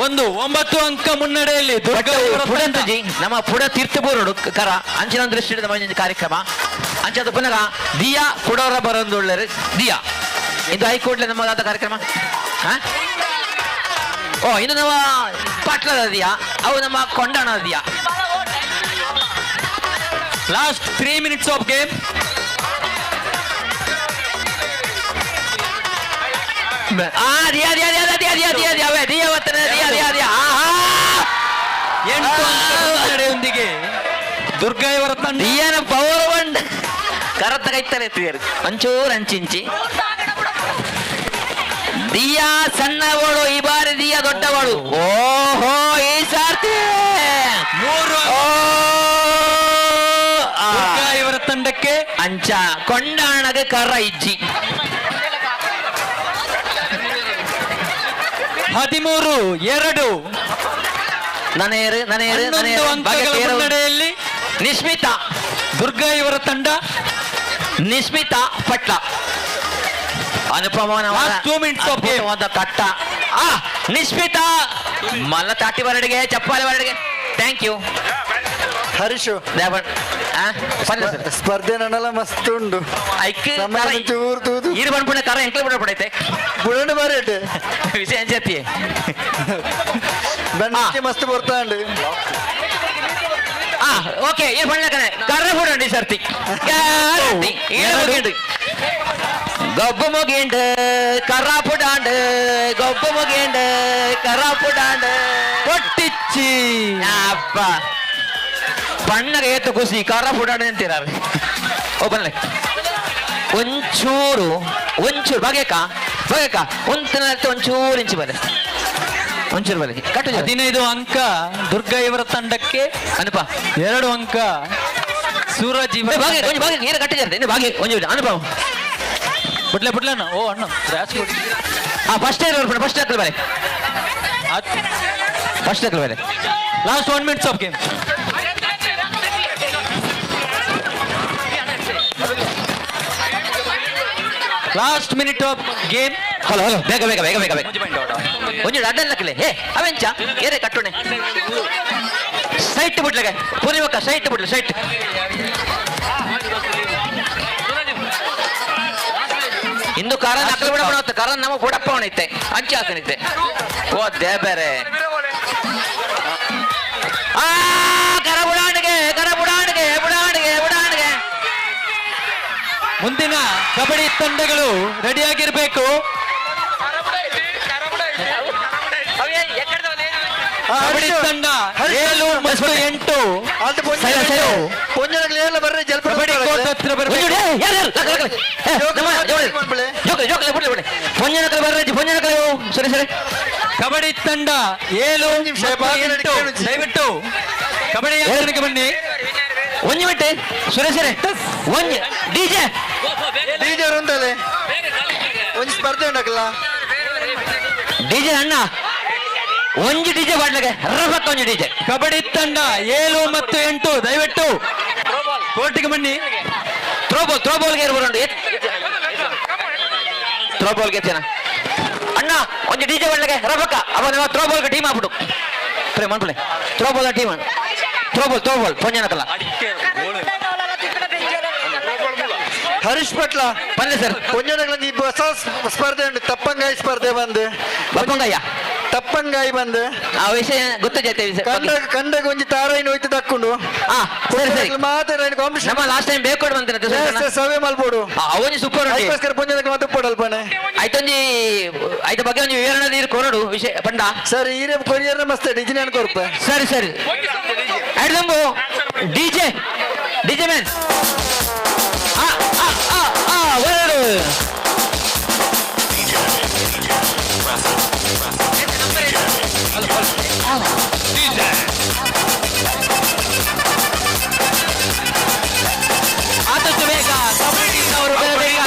1 9 ಅಂಕ ಮುನ್ನಡೆಯಲ್ಲಿ ದುರ್ಗಾ ಪುಡಂತಜಿ ನಮ್ಮ ಪುಡ ತೀರ್ಥಪೂರುಡು ಕರ ಅಂಚಿನ ದೃಷ್ಟಿ ನಮ್ಮ ಕಾರ್ಯಕ್ರಮ ಅಂಚದ ಪುನಃ ದಿಯಾ ಕುಡೋರ ಬರೊಂದುಳ್ಳರು ದಿಯಾ ಇದು ಹೈಕೋರ್ಟ್ಲೆ ನಮ್ಮದಾದ ಕಾರ್ಯಕ್ರಮ ಹಾ ಓ ಇನ್ನು ನಮ್ಮ ಪಟ್ಲದ ದಿಯಾ ಅವು ನಮ್ಮ ಕೊಂಡಾಣದ Diya last 3 minutes of game ಆ ದಿಯಾ ದಿಯಾ ದಿಯಾ ದಿಯಾ ದಿಯಾ ದಿಯಾ ದಿಯಾ ಅವೇ ದಿಯಾ ಬರ್ತದೆ ದಿಯಾ ದಿಯಾ ದಿಯಾ ಆಹಾ 8 ಅಂಕದ ಮುನ್ನಡೆಯೊಂದಿಗೆ ದುರ್ಗಾ ಇವರ ತಂಡ ದಿಯಾನ ಪವರ್ ಬಂಡ್ ಕರತ್ತ ಕೈತಲೆ ಎತ್ತಿದರು ಒಂಚೂರು ಅಂಚಿಂಚಿ ದಿಯಾ ಸಣ್ಣವಳು ಈ ಬಾರಿ ದಿಯಾ ದೊಡ್ಡವಳು ಓಹೋ ಈ ಸಾರ್ತಿ 3 ದುರ್ಗಾ ಇವರ ತಂಡಕ್ಕೆ ಅಂಚ ಕೊಂಡಾಣಗ ಕರ ಇಜ್ಜಿ 13-2 ನನೇರು ನನೇರು 11 ಅಂಕಗಳ ಮುನ್ನಡೆಯಲ್ಲಿ ನಿಸ್ಮಿತಾ ದುರ್ಗಾ ಇವರ ತಂಡ ನಿಸ್ಮಿತಾ ಪಟ್ಲ ಅನುಪಮ Last 2 minutes of game. ಕಟ್ಟ ಆ ನಿಸ್ಮಿತಾ ಮಲ್ಲ ತಾಟಿ ಬರಡಿಗೆ ಚಪ್ಪಾಳೆ ಬರಡಿಗೆ thank you. ಹರೀಶು, ಸ್ಪರ್ಧೆ ನನ್ನಲ್ಲ ಮಸ್ತ್ ಉಂಡು. ಐಕ್ ಸಮಯ ಚೂರು ತೂದು. ಈರು ಬಂದ್ಪುಣ ಕರ ಎಂಕ್ಲೆ ಬಿಡ ಪಡೈತೆ. ಬುಡಂಡು ಬಾರೇಟೆ. ವಿಷಯ ಅಂಚತ್ತಿ. ಬಂಡಿಗೆ ಮಸ್ತ್ ಬರ್ತಾಂಡು. ಆ ಓಕೆ, ಈರು ಬಂಡ್ಲಕನೆ ಕರ್ರ ಬಿಡಂడి ಸರ್ತಿ. ಗ್ಯಾರಂಟಿ. ಈರು ಮುಗಿಂಡು, ಗೊಬ್ಬು ಮುಗಿಂಡು, ಕರ್ರ ಪುಡಾಂಡು. ಗೊಬ್ಬು ಮುಗಿಂಡು, ಕರ್ರ ಪುಡಾಂಡು. ಪೊಟ್ಟಿಚ್ಚಿ. ಅಪ್ಪ ಬಣ್ಣಗ ಏತು ಖುಷಿ, ಕರ್ರ ಪುಡಾಂಡು ಅಂತೀರಾರೆ. ಓ ಬನ್ನಿ, ಒಂಚೂರು ಒಂಚೂರು ಬಗೆಕ ಬಗೆಕ ಒಂತನ ಒಂಚೂರು ಇಂಚು ಬನ್ನಿ, ಒಂಚೂರು ಬನ್ನಿ ಕಟ್ಟು. 15 ಅಂಕ ದುರ್ಗಾ ಇವರ ತಂಡಕ್ಕೆ. ಅನುಪ. 2 ಅಂಕ ಸೂರಜ್ ಇವರ. ಬಾಗಿ ಒಂಜಿ ಬಾಗಿ ನೀರು ಕಟ್ಟಿದ್ದಾರೆ ಇನ್ನು ಬಾಗಿ ಒಂಜಿ ಅನುಭವ. ಬುಡ್ಲೆ ಬುಡ್ಲೆ ಅಣ್ಣ. ಓ ಅಣ್ಣ ರಾಜ್. ಆ ಫಸ್ಟ್ ಇಯರ್ ಫಸ್ಟ್ ಹಾಕಲ್ ಬರೆ, ಫಸ್ಟ್ ಹಾಕಲ್ ಬರೆ. Last 1 minutes of game. Last minute of game. Hello hello, ಬೇಗ ಬೇಗ ಬೇಗ ಬೇಗ ಬೇಗ. ಒಂಜಿ ಅಡ್ಡಲ್ ನಕಲೆ. ಹೇ ಅವೆಂಚ ಏರೆ ಕಟ್ಟುಣೆ ಸೈಟ್ ಬಿಡ್ಲಗೆ ಪೂರ್ಣಿಮಕ್ಕ ಸೈಟ್ ಬಿಡ್ಲಿ ಸೈಟ್. ಇಂದು ಕರನ್ ಅಕಲ್ ಬಿಡ ಬಿಡ ಕರನ್ ನಮಗೆ ಬುಡಪ್ಪ ಅವನೈತೆ ಅಂಚೆ ಹಾಕನೈತೆ. ಓ ದೇಬೇರೆ, ಆ ಕರ ಬುಡಾಣಿಗೆ ಕರ ಬುಡಾಣಿಗೆ ಬುಡಾಣಿಗೆ ಬುಡಾಣಿಗೆ. ಮುಂದಿನ ಕಬಡ್ಡಿ ತಂಡಗಳು ರೆಡಿಯಾಗಿರ್ಬೇಕು. ಕಬಡ್ಡಿ ತಂಡ 7 ಮತ್ತು 8 ಬರ್ರಿ. ಕಬಡ್ಡಿ ಕೋರ್ಟ್ ಹತ್ರ ಬರ್ಬೇಕು. ಸರಿ ಸರಿ. ಕಬಡ್ಡಿ ತಂಡ 7 ಮತ್ತು 8, ದಯವಿಟ್ಟು ಕಬಡ್ಡಿ ಆಚರಣೆಗೆ ಬನ್ನಿ. ಒಂಜಿ ಮಿನಿಟ್ ಸುರೇಶರೇ, ಒಂಜಿ ಡಿಜೆ. ಡಿಜೆ ಉಂಟಲೆ, ಒಂಜಿ ಸ್ಪರ್ಧೆ ಉಂಡಕಲ್ಲ. ಡಿಜೆ ಅಣ್ಣ, ಒಂಜಿ ಡಿಜೆ ಬಾಟ್ಲಗೆ ರಬಕ್ಕ ಒಂಜಿ ಡಿಜೆ. ಕಬಡ್ಡಿ ತಂಡ 7 ಮತ್ತು 8 ದಯವಿಟ್ಟು ಕೋರ್ಟಿಗೆ ಬನ್ನಿ. ಥ್ರೋಬಾಲ್, ಥ್ರೋಬಾಲ್ಗೆ ಇರ್ಬೋದು. ಥ್ರೋಬಾಲ್ಗೆ ಎತ್ತೇನ ಅಣ್ಣ, ಒಂಜಿ ಡಿಜೆ ಬಾಟ್ಲಗೆ ರಬಕ್ಕ. ಅವ ನಿಮ್ಮ ಥ್ರೋಬಾಲ್ಗೆ ಟೀಮ್ ಆಗ್ಬಿಡು ಪ್ರೇಮ್ ಅನ್ಪಲೆ. ಥ್ರೋಬಾಲ್ ಟೀಮ್, ಥ್ರೋಬಾಲ್ ಥ್ರೋಬಾಲ್ ಪೊಂಜನಕಲ್ಲ. ಹರೀಶ್ ಪಟ್ಲ. ಬನ್ನಿ ಸರ್. ಒಂಜಿ ಹೊಸ ಸ್ಪರ್ಧೆ ಉಂಟು, ತಪ್ಪಂಗಾಯಿ ಸ್ಪರ್ಧೆ ಬಂದು. ಬಪ್ಪಂಗಾಯ. ತಪ್ಪಂಗಾಯಿ ಬಂದು. ಆ ವಿಷಯ ಗೊತ್ತು ಜೊತೆ. ಕಂಡ ಕಂಡಗ ಒಂಜಿ ತಾರಾಯಿನ ಹೋಯ್ತು ದಕ್ಕುಂಡು. ಸರಿ ಸರಿ. ಮಾತ್ರ ಕಾಂಪಿಟೇಷನ್. ನಮ್ಮ ಲಾಸ್ಟ್ ಟೈಮ್ ಬೇಕು ಬಂತ. ಸವೆ ಮಲ್ಪೋಡು. ಅವನಿ ಸೂಪರ್. ಅದಕ್ಕೋಸ್ಕರ ಪುಂಜನಕ್ಕೆ ಮತ್ತೆ ಉಪ್ಪಡಲ್ಪನೆ. ಆಯ್ತೊಂಜಿ ಆಯ್ತ ಬಗ್ಗೆ ಒಂಜಿ ವಿವರಣೆ ನೀರು ಕೊರಡು ವಿಷಯ ಪಂಡ. ಸರ್, ಈರೆ ಕೊರಿಯರ್ ಮಸ್ತ್ ಡಿಜಿನ ಕೊರ್ಪೆ. ಸರಿ ಸರಿ. ಆಯ್ತು ಡಿಜೆ, ಡಿಜೆ ಮ್ಯಾನ್. ಆ ಆ ಆ ಆ ಎರಡು. ಆದಷ್ಟು ಬೇಗ ಕಬಡ್ಡಿ ಅವರು ಬೇಗ ಬೇಗ.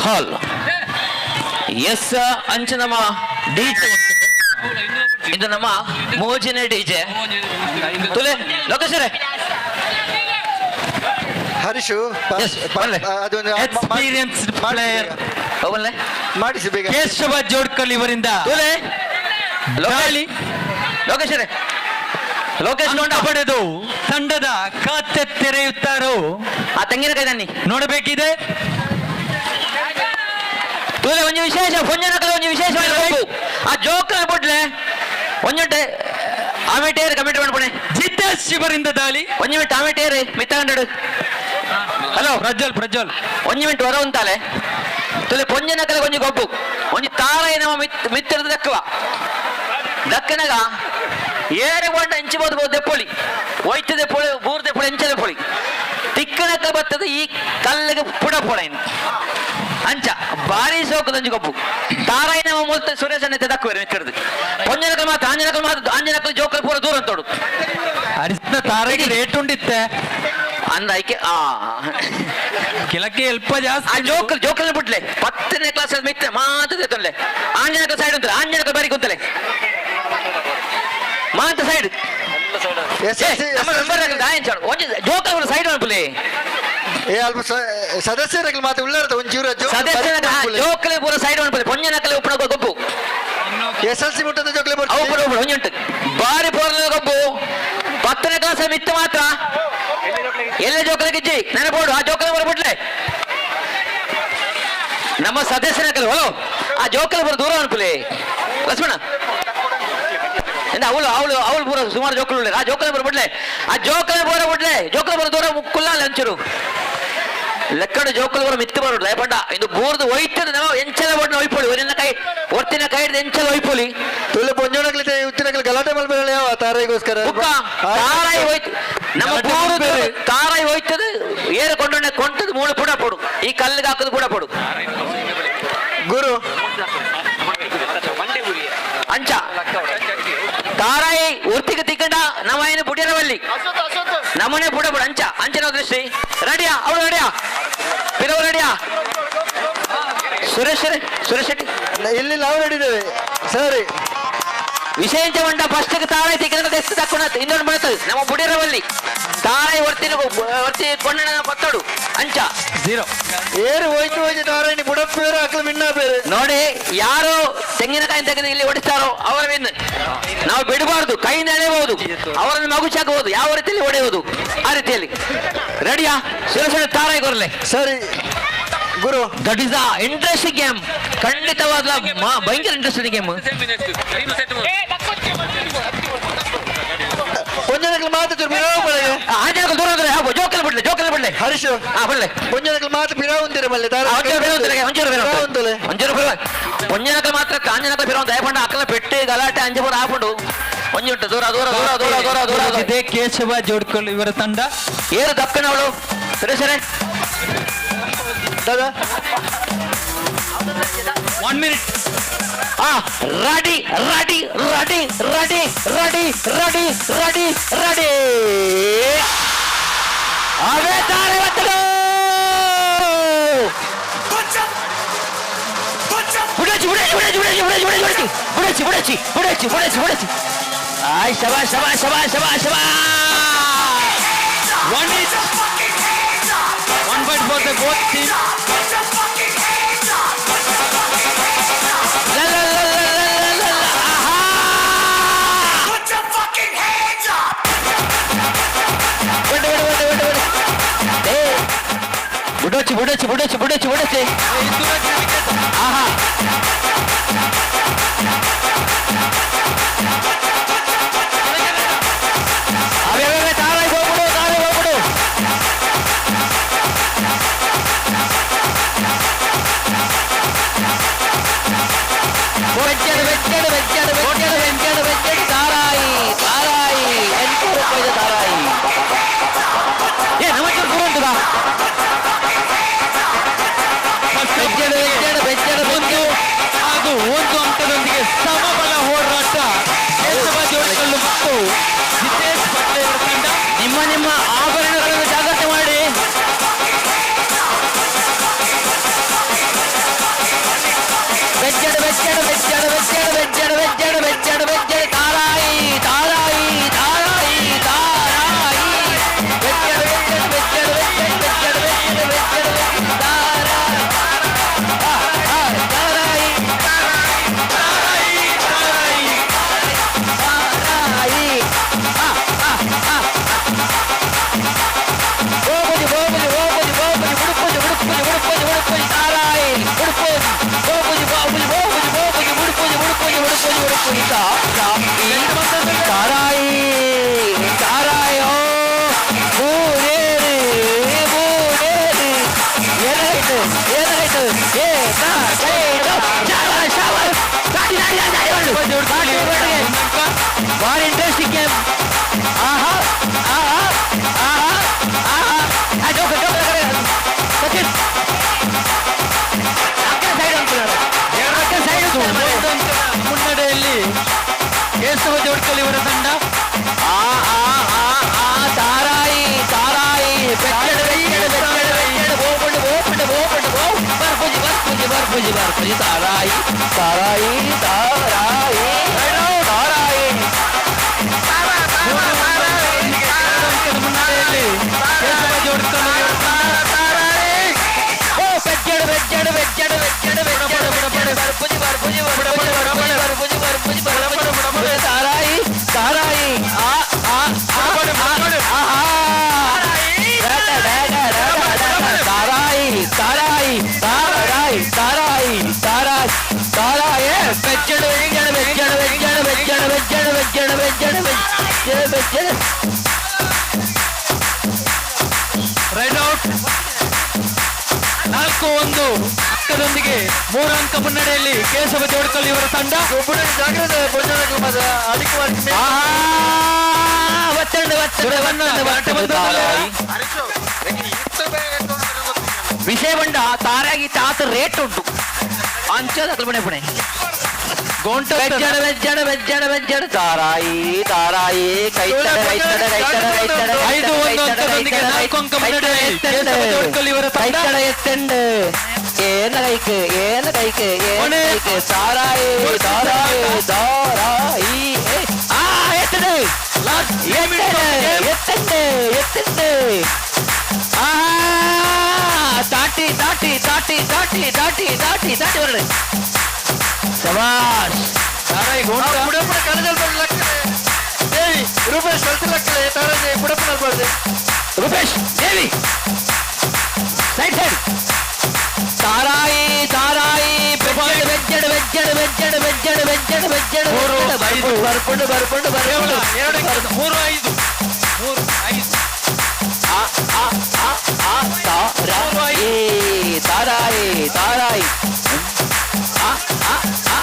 ಹಾಲ್. ಎಸ್, ಅಂಚ ನಮ್ಮ ಡಿಜೆ, ಇದು ನಮ್ಮ ಮೋಜಿನ ಡಿಜೆ ತುಲೆ ಲೋಕೇಶ್ವರೇ. ಹರೀಶು, ಅದೊಂದು ಎಕ್ಸ್ಪೀರಿಯನ್ಸ್ಡ್ ಪ್ಲೇಯರ್ ಮಾಡಿಸಿ ಬೇಗ. ಕೇಶವ ಜೋಡ್ಕಲ್ ಇವರಿಂದ ತುಲೆ ದಾಳಿ. ಲೋಕೇಶ್ವರೇ, ಲೋಕೇಶ್. ಅಂಕ ಪಡೆದು ತಂಡದ ಖಾತೆ ತೆರೆಯುತ್ತಾರೋ ಆ ತೆಂಗಿನಕಾಯಿ ತನ್ನಿ. ನೋಡಬೇಕಿದೆ. ತೂಲೆ, ಒಂಜಿ ವಿಶೇಷ ಪೊಂಜನಕಲ ಒಂಜಿ ವಿಶೇಷ ಗೊಬ್ಬು. ಆ ಜೋಕ್ರ ಬುಡ್ಲೆ ಒಂಜುಂಟೆ ಆಮೇಟೇರ್ ಕಮಿಟಿ ಮಾಡ್ಪಣೆ. ಜಿತೇಶ್ ಇವರಿಂದ ದಾಳಿ. ಒಂಜಿ ಮಿನಿಟ್, ಆಮೇಟೇರ್ ಮಿತ್ತಗಂಡಡು. ಹಲೋ. ಪ್ರಜ್ವಲ್, ಪ್ರಜ್ವಲ್. ಒಂಜಿ ಮಿನಿಟ್ ಹೊರ ಉಂತಾಲೆ. ತುಲೆ, ಪೊಂಜನಕಲ ಒಂಜಿ ಗೊಬ್ಬು. ಒಂಜಿ ತಾರ ನಮ್ಮ ಮಿತ್ತರದ ದಕ್ಕುವ ದಕ್ಕನಗ ಏರೆ ಕೊಂಡ ಎಂಚಿಬೋದು ದೆಪ್ಪೊಳಿ, ಒಯ್ತು ದೆಪ್ಪೊಳಿ, ಬೂರ್ ದೆಪ್ಪೊಳಿ, ಎಂಚ ದೆಪ್ಪೊಳಿ. ತಿಕ್ಕನಕ ಬತ್ತದ ಈ ಕಲ್ಲಿಗೆ ಪುಡ ಪೊಳ ಅಂಚ ಬಾರಿ ಸೋಕದಂಜಿ ಗೊಬ್ಬು. ತಾರಾಯಿ ನಮ್ಮ ಮುಲ್ತ ಸುರೇಶ್ ಅನ್ನ ದಕ್ಕುವೆರು ಮಿತ್ತರದು. ಪೊಂಜನಕಲ್ ಮಾತ್ರ, ಆಂಜನಕಲ್ ಮಾತ್ರ, ಆಂಜನಕಲ್ ಜೋಕಲ್ ಪೂರ ದೂರ ಅಂತೋಡು. ಅರಿಶಿನ ತಾರಗೆ ರೇಟ್ ಉಂಡಿತ್ತೆ. ಅಂದ ಐಕೆ ಆ ಕಿಲಕ್ಕೆ ಎಲ್ಪ ಜಾಸ್ತಿ. ಆ ಜೋಕಲ್ ಜೋಕಲ್ ಬಿಡ್ಲೆ 10ನೇ ಕ್ಲಾಸ್ ಮಿತ್ತ ಮಾತ್ರ ತೊಂದ್ರೆ. ಆಂಜನಕ ಸೈಡ್ ಉಂಟು, ಆಂಜನಕ ಬಾರಿ ಕುಂತಲೆ ಮಾತ್ರ ಸೈಡ್. ನಮ್ಮ ಮೆಂಬರ್ ಒಂಜಿ ಜೋಕಲ್ ಸೈಡ್ ಅನ್ಪುಲೆ. ಏ, ಅಲ್ಪ ಸದಸ್ಯರ ಮಾತ್ರ ಉಳ್ಳಾರ್ದ ಒಂಚೂರು. ಸದಸ್ಯರ ಜೋಕಲೆ ಪೂರ ಸೈಡ್ ಅನ್ಪುಲೆ. ಪೊಂಜನಕಲೆ ಉಪ್ಪುನ ಗೊಬ್ಬು. ಎಸ್ ಎಲ್ ಸಿ ಮುಟ್ಟದ ಜೋಕ್ಲೆ. ಅವು ಪೂರ ಉಪ್ಪುನ ಒಂಜಿ ಉಂಟು ಬಾರಿ ಪೋರ್ಲ ಗೊಬ್ಬು. 10ನೇ ಕ್ಲಾಸ್ ಮಿತ್ತ ಮಾತ್ರ ಎಲ್ಲ ಜೋಕಲೆ ಗಿಜ್ಜಿ ನೆನಪೋಡು. ಆ ಜೋಕಲೆ ಬರ ಬಿಡ್ಲೆ ನಮ್ಮ ಸದಸ್ಯರ ಹಲೋ, ಆ ಜೋಕಲೆ ಬರ ದೂರ ಅನ್ಪುಲೆ. ಲಕ್ಷ್ಮಣ ಎಂದ ಅವಳು ಅವಳು ಅವಳು ಪೂರ ಸುಮಾರು ಜೋಕಲು ಉಳ್ಳೆ. ಆ ಜೋಕಲೆ ಬರ ಬಿಡ್ಲೆ, ಆ ಜೋಕಲೆ ಬರ ಬಿಡ್ಲೆ, ಜೋಕಲೆ ಬರ ದೂರ ಕುಲ್ಲಾಲ ಅಂಚರು ಲೆಕ್ಕಡು. ಜೋಕುಲು ಬರ ಮಿತ್ತು ಬರೋಡು ದಯಪಂಡ. ಇದು ಬೂರ್ದು ಒಯ್ತದ ನಮ್ಮ ಎಂಚಲ ಬೋಡ್ನ ಒಯ್ಪೊಳಿ. ಒರಿನ ಕೈ ಒರ್ತಿನ ಕೈ ಹಿಡ್ದು ಎಂಚಲ ಒಯ್ಪೊಲಿ. ತುಲೆ, ಪೊಂಜೋನಕ್ಲಿ ಉತ್ತಿನಕ್ಲಿ ಗಲಾಟೆ ಮಲ್ಪೆಲ್ಲ ಯಾವ ತಾರಾಯಿಗೋಸ್ಕರ. ಬುಕ್ಕ ತಾರಾಯಿ ಹೋಯ್ತು ನಮ್ಮ ಬೂರುದು. ತಾರಾಯಿ ಹೋಯ್ತದ, ಏರು ಕೊಂಡೊಂಡೆ ಕೊಂಟದ ಮೂಳು ಪುಡ ಪೊಡು, ಈ ಕಲ್ಲಿಗೆ ಹಾಕುದು ಪುಡ ಪೊಡು. ಗುರು. ಅಂಚ ತಾರಾಯಿ ಉರ್ತಿಗೆ ತಿಕ್ಕಂಡ ನಮ್ಮ ಏನು ಪುಡಿಯರವಲ್ಲಿ ನಮ್ಮನೆ ಪುಡ ಪುಡ ಅಂಚ ಅಂಚನ ದೃಷ್ಟಿ. ರೆಡಿಯಾ? ಅವಳು ರೆಡಿಯಾ? ಪಿರವು ರೆಡಿಯಾ? ಸುರೇಶ್, ಸುರೇಶ್ ಶೆಟ್ಟಿ. ಇಲ್ಲಿ ನಾವು ರೆಡಿ ಇದ್ದೇವೆ, ಸರಿ. ವಿಶೇಷ ಮಂಡ ಫಸ್ಟ್ ತಾರಾಯಿ ತಿಕ್ಕಂಡ ತೆಸ್ತು ತಕ್ಕೊಂಡ ಇನ್ನೊಂದು ಬರ್ತದೆ ನಮ್ಮ ಬುಡಿರವಲ್ಲಿ. ತಾರಾಯಿ ಒರ್ತಿನ ಒರ್ತಿ ಕೊಂಡಣ ಪತ್ತಡು ಅಂಚ. ಜೀರೋ. ಏರು ಹೋಯ್ತು ಹೋಯ್ತು ತಾರಾಯಿ ಬುಡಪ್ಪೇರು ಅಕ್ಲು ಮಿನ್ನ ಬೇರೆ. ನೋಡಿ, ಯಾರು ತೆಂಗಿನಕಾಯಿ ತೆಗೆದು ಇಲ್ಲಿ ಹೊಡಿತಾರೋ ಅವರ ವಿನ್. ನಾವು ಬಿಡಬಾರ್ದು, ಕೈಯಿಂದ ಎಳೆಯಬಹುದು, ಅವರನ್ನು ಮಗುಚಾಕಬಹುದು, ಯಾವ ರೀತಿಯಲ್ಲಿ ಹೊಡೆಯುವುದು ಆ ರೀತಿಯಲ್ಲಿ. ರೆಡಿಯಾ? ಸುರೇಶ್, ತಾರಾಯಿ ಕೊರಲೆ. ಸರಿ ಗುರು. That is the interesting game. ಖಂಡಿತವಾದ ಭಯಂಕರ ಇಂಟ್ರೆಸ್ಟಿಂಗ್ ಗೇಮ್. ಪೊಂಜನಕ್ಲು ಮಾತ್ರ ಚೂರು ಪಿರಾವು ಬಳೆ. ಆಂಜನಕಲ್ ದೂರ ಅಂದ್ರೆ ಜೋಕಲ್ ಬಿಡ್ಲೆ, ಜೋಕಲ್ ಬಿಡ್ಲೆ. ಹರೀಶ್. ಹಾ, ಬಿಡ್ಲೆ. ಪೊಂಜನಕ್ಲು ಮಾತ್ರ ಪಿರಾವು ಅಂತೀರ ಮಲ್ಲೆ ತಾರ. ಒಂಚೂರು ಬೇರೆ ಉಂಟು, ಒಂಚೂರು ಬೇರೆ ಪಿರಾವು ಅಂತಲೆ. ಒಂಚೂರು ಬೇರೆ. ಪೊಂಜನಕಲ್ ಮಾತ್ರ, ಆಂಜನಕಲ್ ಬೇರೆ ಒಂದು ದಯಪಂಡ ಅಕ್ಕಲ ಪೆಟ್ಟಿ ಗಲಾಟೆ ಅಂಜಪುರ ಆಪುಂಡು. ಒಂಜಿ ಉಂಟು ದೂರ ದೂರ ದೂರ ದೂರ ದೂರ ದೂರ ದೂರ. ಇದೆ ಕೇಶವ ಜೋಡ್ಕಲ್ ಇವರ ತಂಡ. ಏರು ದಕ್ಕನವಳು ಸುರೇಶರೇ. ದಾದಾ. 1 ಮಿನಿಟ್. ಆ ready ready ready ready ready ready ready ready. ಅವೇ ತಾರೆ ಬತ್ತಡು. ಬುಡಚಿ ಬುಡಚಿ ಬುಡಚಿ ಬುಡಚಿ ಬುಡಚಿ ಬುಡಚಿ ಬುಡಚಿ ಬುಡಚಿ ಬುಡಚಿ ಬುಡಚಿ ಬುಡಚಿ. ಆಯ್, ಶಬಾ ಶಬಾ ಶಬಾ ಶಬಾ ಶಬಾ. One each. 1 point for the both team. ಲ ಲ ಲ ಲ ಲ ಲ ಲ. ಆಹಾ. ಬಿಡು ಬಿಡು ಬಿಡು ಬಿಡು ಬಿಡು. ಏ, ಬುಡಚಿ ಬುಡಚಿ ಬುಡಚಿ ಬುಡಚಿ ಬುಡಚಿ. ಆಹಾ. ಅವೇ ಅವೇ, ತಾರಾಯಿ ಹೋಗ್ಬಿಡು, ತಾರಾಯಿ ಹೋಗ್ಬಿಡು. ಬೆಚ್ಚಡು ಬೆಚ್ಚಡು ಬೆಚ್ಚಡು ಬೆಚ್ಚಡು ಬೆಚ್ಚಡು ಬೆಚ್ಚಡು. ತಾರಾಯಿ ತಾರಾಯಿ, 8 ರೂಪಾಯಿದ ತಾರಾಯಿ. ಏ, ನಮ್ಮ ಚೂರು ದೂರ ಉಂಟುದಾ? ಬೆಚ್ಚಡು ಬೆಚ್ಚಡು ಬೆಚ್ಚಡು. 1 ಹಾಗೂ 1 ಅಂಕದೊಂದಿಗೆ ಸಮಬಲ ಹೋರಾಟ. ಕೇಶವ ಜೋಡ್ಕಲ್ಲು ಮತ್ತು ಜಿತೇಶ್ ಪಟೇಲ್ ಅವರ ತಂಡ. ನಿಮ್ಮ ನಿಮ್ಮ ಆಭರಣಗಳನ್ನು ಜಾಗ್ರತೆ ಮಾಡಿ. ತಾರಾಯಿ ತಾರಾಯೋ ಮೂರೇರು ಮೂರೇರು ಏನಾಯ್ತು ಏನಾಯ್ತು ಏ ನಾ ಕೈದು ಶಾಬಾಷ್ ಶಾಬಾಷ್ ದಾಟಿ ದಾಟಿ ದಾಟಿ ದಾಟಿ ದಾಟಿ ಭಾರಿ ಇಂಟ್ರೆಸ್ಟಿಂಗ್ ಗೇಮ್. ಆಹಾ ಆಹಾ ಆಹಾ ಆಹಾ. ಆ ಜೋಕ ಜೋಕ ಸಚಿನ್ ಅಕ್ಕ ಸೈಡ್ ಅಂತಾರೆ ಅಕ್ಕ ಸೈಡ್. ಮುನ್ನಡೆಯಲ್ಲಿ ಕೇಶವ ಜೋಡ್ಕಲ್ ಇವರ ತಂಡ. ಆ ಆ ಆ ಆ ತಾರಾಯಿ ತಾರಾಯಿ ಬೆಚ್ಚಡ ಬೆಚ್ಚಡ ಬೆಚ್ಚಡ ಬೆಚ್ಚಡ ಹೋಗ್ಕೊಂಡು ಹೋಗ್ಕೊಂಡು ಹೋಗ್ಕೊಂಡು ಹೋಗ್ ಬರ್ಪುಜಿ ಬರ್ಪುಜಿ ಬರ್ಪುಜಿ ಬರ್ಪುಜಿ ತಾರಾಯಿ ತಾರಾಯಿ ತಾರಾಯಿ ತಾರಾಯಿ. ಮುನ್ನಡೆಯಲ್ಲಿ ಕೇಶವ ಜೋಡ್ಕಲ್ ಇವರ ತಂಡ. ಓ ಬೆಚ್ಚಡ ಬೆಚ್ಚಡ ಬೆಚ್ಚಡ ಬೆಚ್ಚಡ ಬೆಚ್ಚಡ ಬೆಚ್ಚಡ ಬರ್ಪುಜಿ ಬರ್ಪುಜಿ ಬರ್ಪುಜಿ ಬರ್ಪುಜಿ ಬರ್ಪುಜಿ ಬರ್ಪುಜಿ ಬರ್ಪುಜಿ ತಾರಾಯಿ ತಾರಾಯಿ ಆ ಆ ಆ ಆಹಾ ತಾರಾಯಿ ತಾರಾಯಿ ತಾರಾಯಿ ತಾರಾಯಿ ತಾರಾಯಿ ತಾರಾಯೇ ಬೆಚ್ಚಡ ಬೆಚ್ಚಡ ಬೆಚ್ಚಡ ಬೆಚ್ಚಡ ಬೆಚ್ಚಡ ಬೆಚ್ಚಡ ಬೆಚ್ಚಡ ಬೆಚ್ಚಡ ಬೆಚ್ಚಡ ಬೆಚ್ಚಡ. Ride out. 4-1 ಅಂಕದೊಂದಿಗೆ 3 ಅಂಕ ಮುನ್ನಡೆಯಲ್ಲಿ ಕೇಶವ ಜೋಡ್ಕಲ್ ಇವರ ತಂಡ. ವಿಷಯ ಬಂಡ ತಾರಾಗಿ ತಾತ ರೇಟ್ ಉಂಟು ಅಂಚದ ಪುಣೆ ಪುಣೆ ಬೆಜ್ಜಡ ಬೆಜ್ಜಡ ಬೆಜ್ಜಡ ಬೆಜ್ಜಡ ತಾರಾಯಿ ತಾರಾಯಿ ಕೈತಡ ಕೈತಡ ಕೈತಡ ಕೈತಡ 5-1 ಅಂಕದೊಂದಿಗೆ 4 ಅಂಕ ಮುನ್ನಡೆಯಲ್ಲಿ ಕೇಶವ ಜೋಡ್ಕಲ್ ಇವರ ತಂಡ. ಕೈತಡ ಎತ್ತೆಂಡು ಏನ ಕೈಕ್ ಏನ ಕೈಕ್ ಏನ ಕೈಕ್ ತಾರಾಯಿ ತಾರಾಯಿ ತಾರಾಯಿ ಆ ಎತ್ತಡು ಎತ್ತಡು ಎತ್ತಂಡು ಎತ್ತಂಡು ಆಹಾ ದಾಟಿ ದಾಟಿ ದಾಟಿ ದಾಟಿ ದಾಟಿ ದಾಟಿ ದಾಟಿ ಹೊರಡು ಶಬಾಷ್ ತಾರಾಯಿ ಗೋಂಟ ರೂಪೇಶ್ ಕಲ್ತಿಲಕ್ಕಲೆ ತಾರಾಯಿ ಬುಡಪ್ಪನ. ರೂಪೇಶ್ ದೇವಿ ಸೈಡ್ ಸೈಡ್ ತಾರಾಯಿ ತಾರಾಯಿ ಬೆಜ್ಜಡ ಬೆಜ್ಜಡ ಬೆಜ್ಜಡ ಬೆಜ್ಜಡ ಬೆಜ್ಜಡ ಬೆಜ್ಜಡ ಬೆಜ್ಜಡ ಬರ್ಪುಂಡು ಬರ್ಪುಂಡು ಬರ್ಪುಂಡು 2 3 5 3 5 ಆ ಆ ಆ ಆ ತಾರಾಯಿ ತಾರಾಯಿ ತಾರಾಯಿ ಆ ಆ ಆ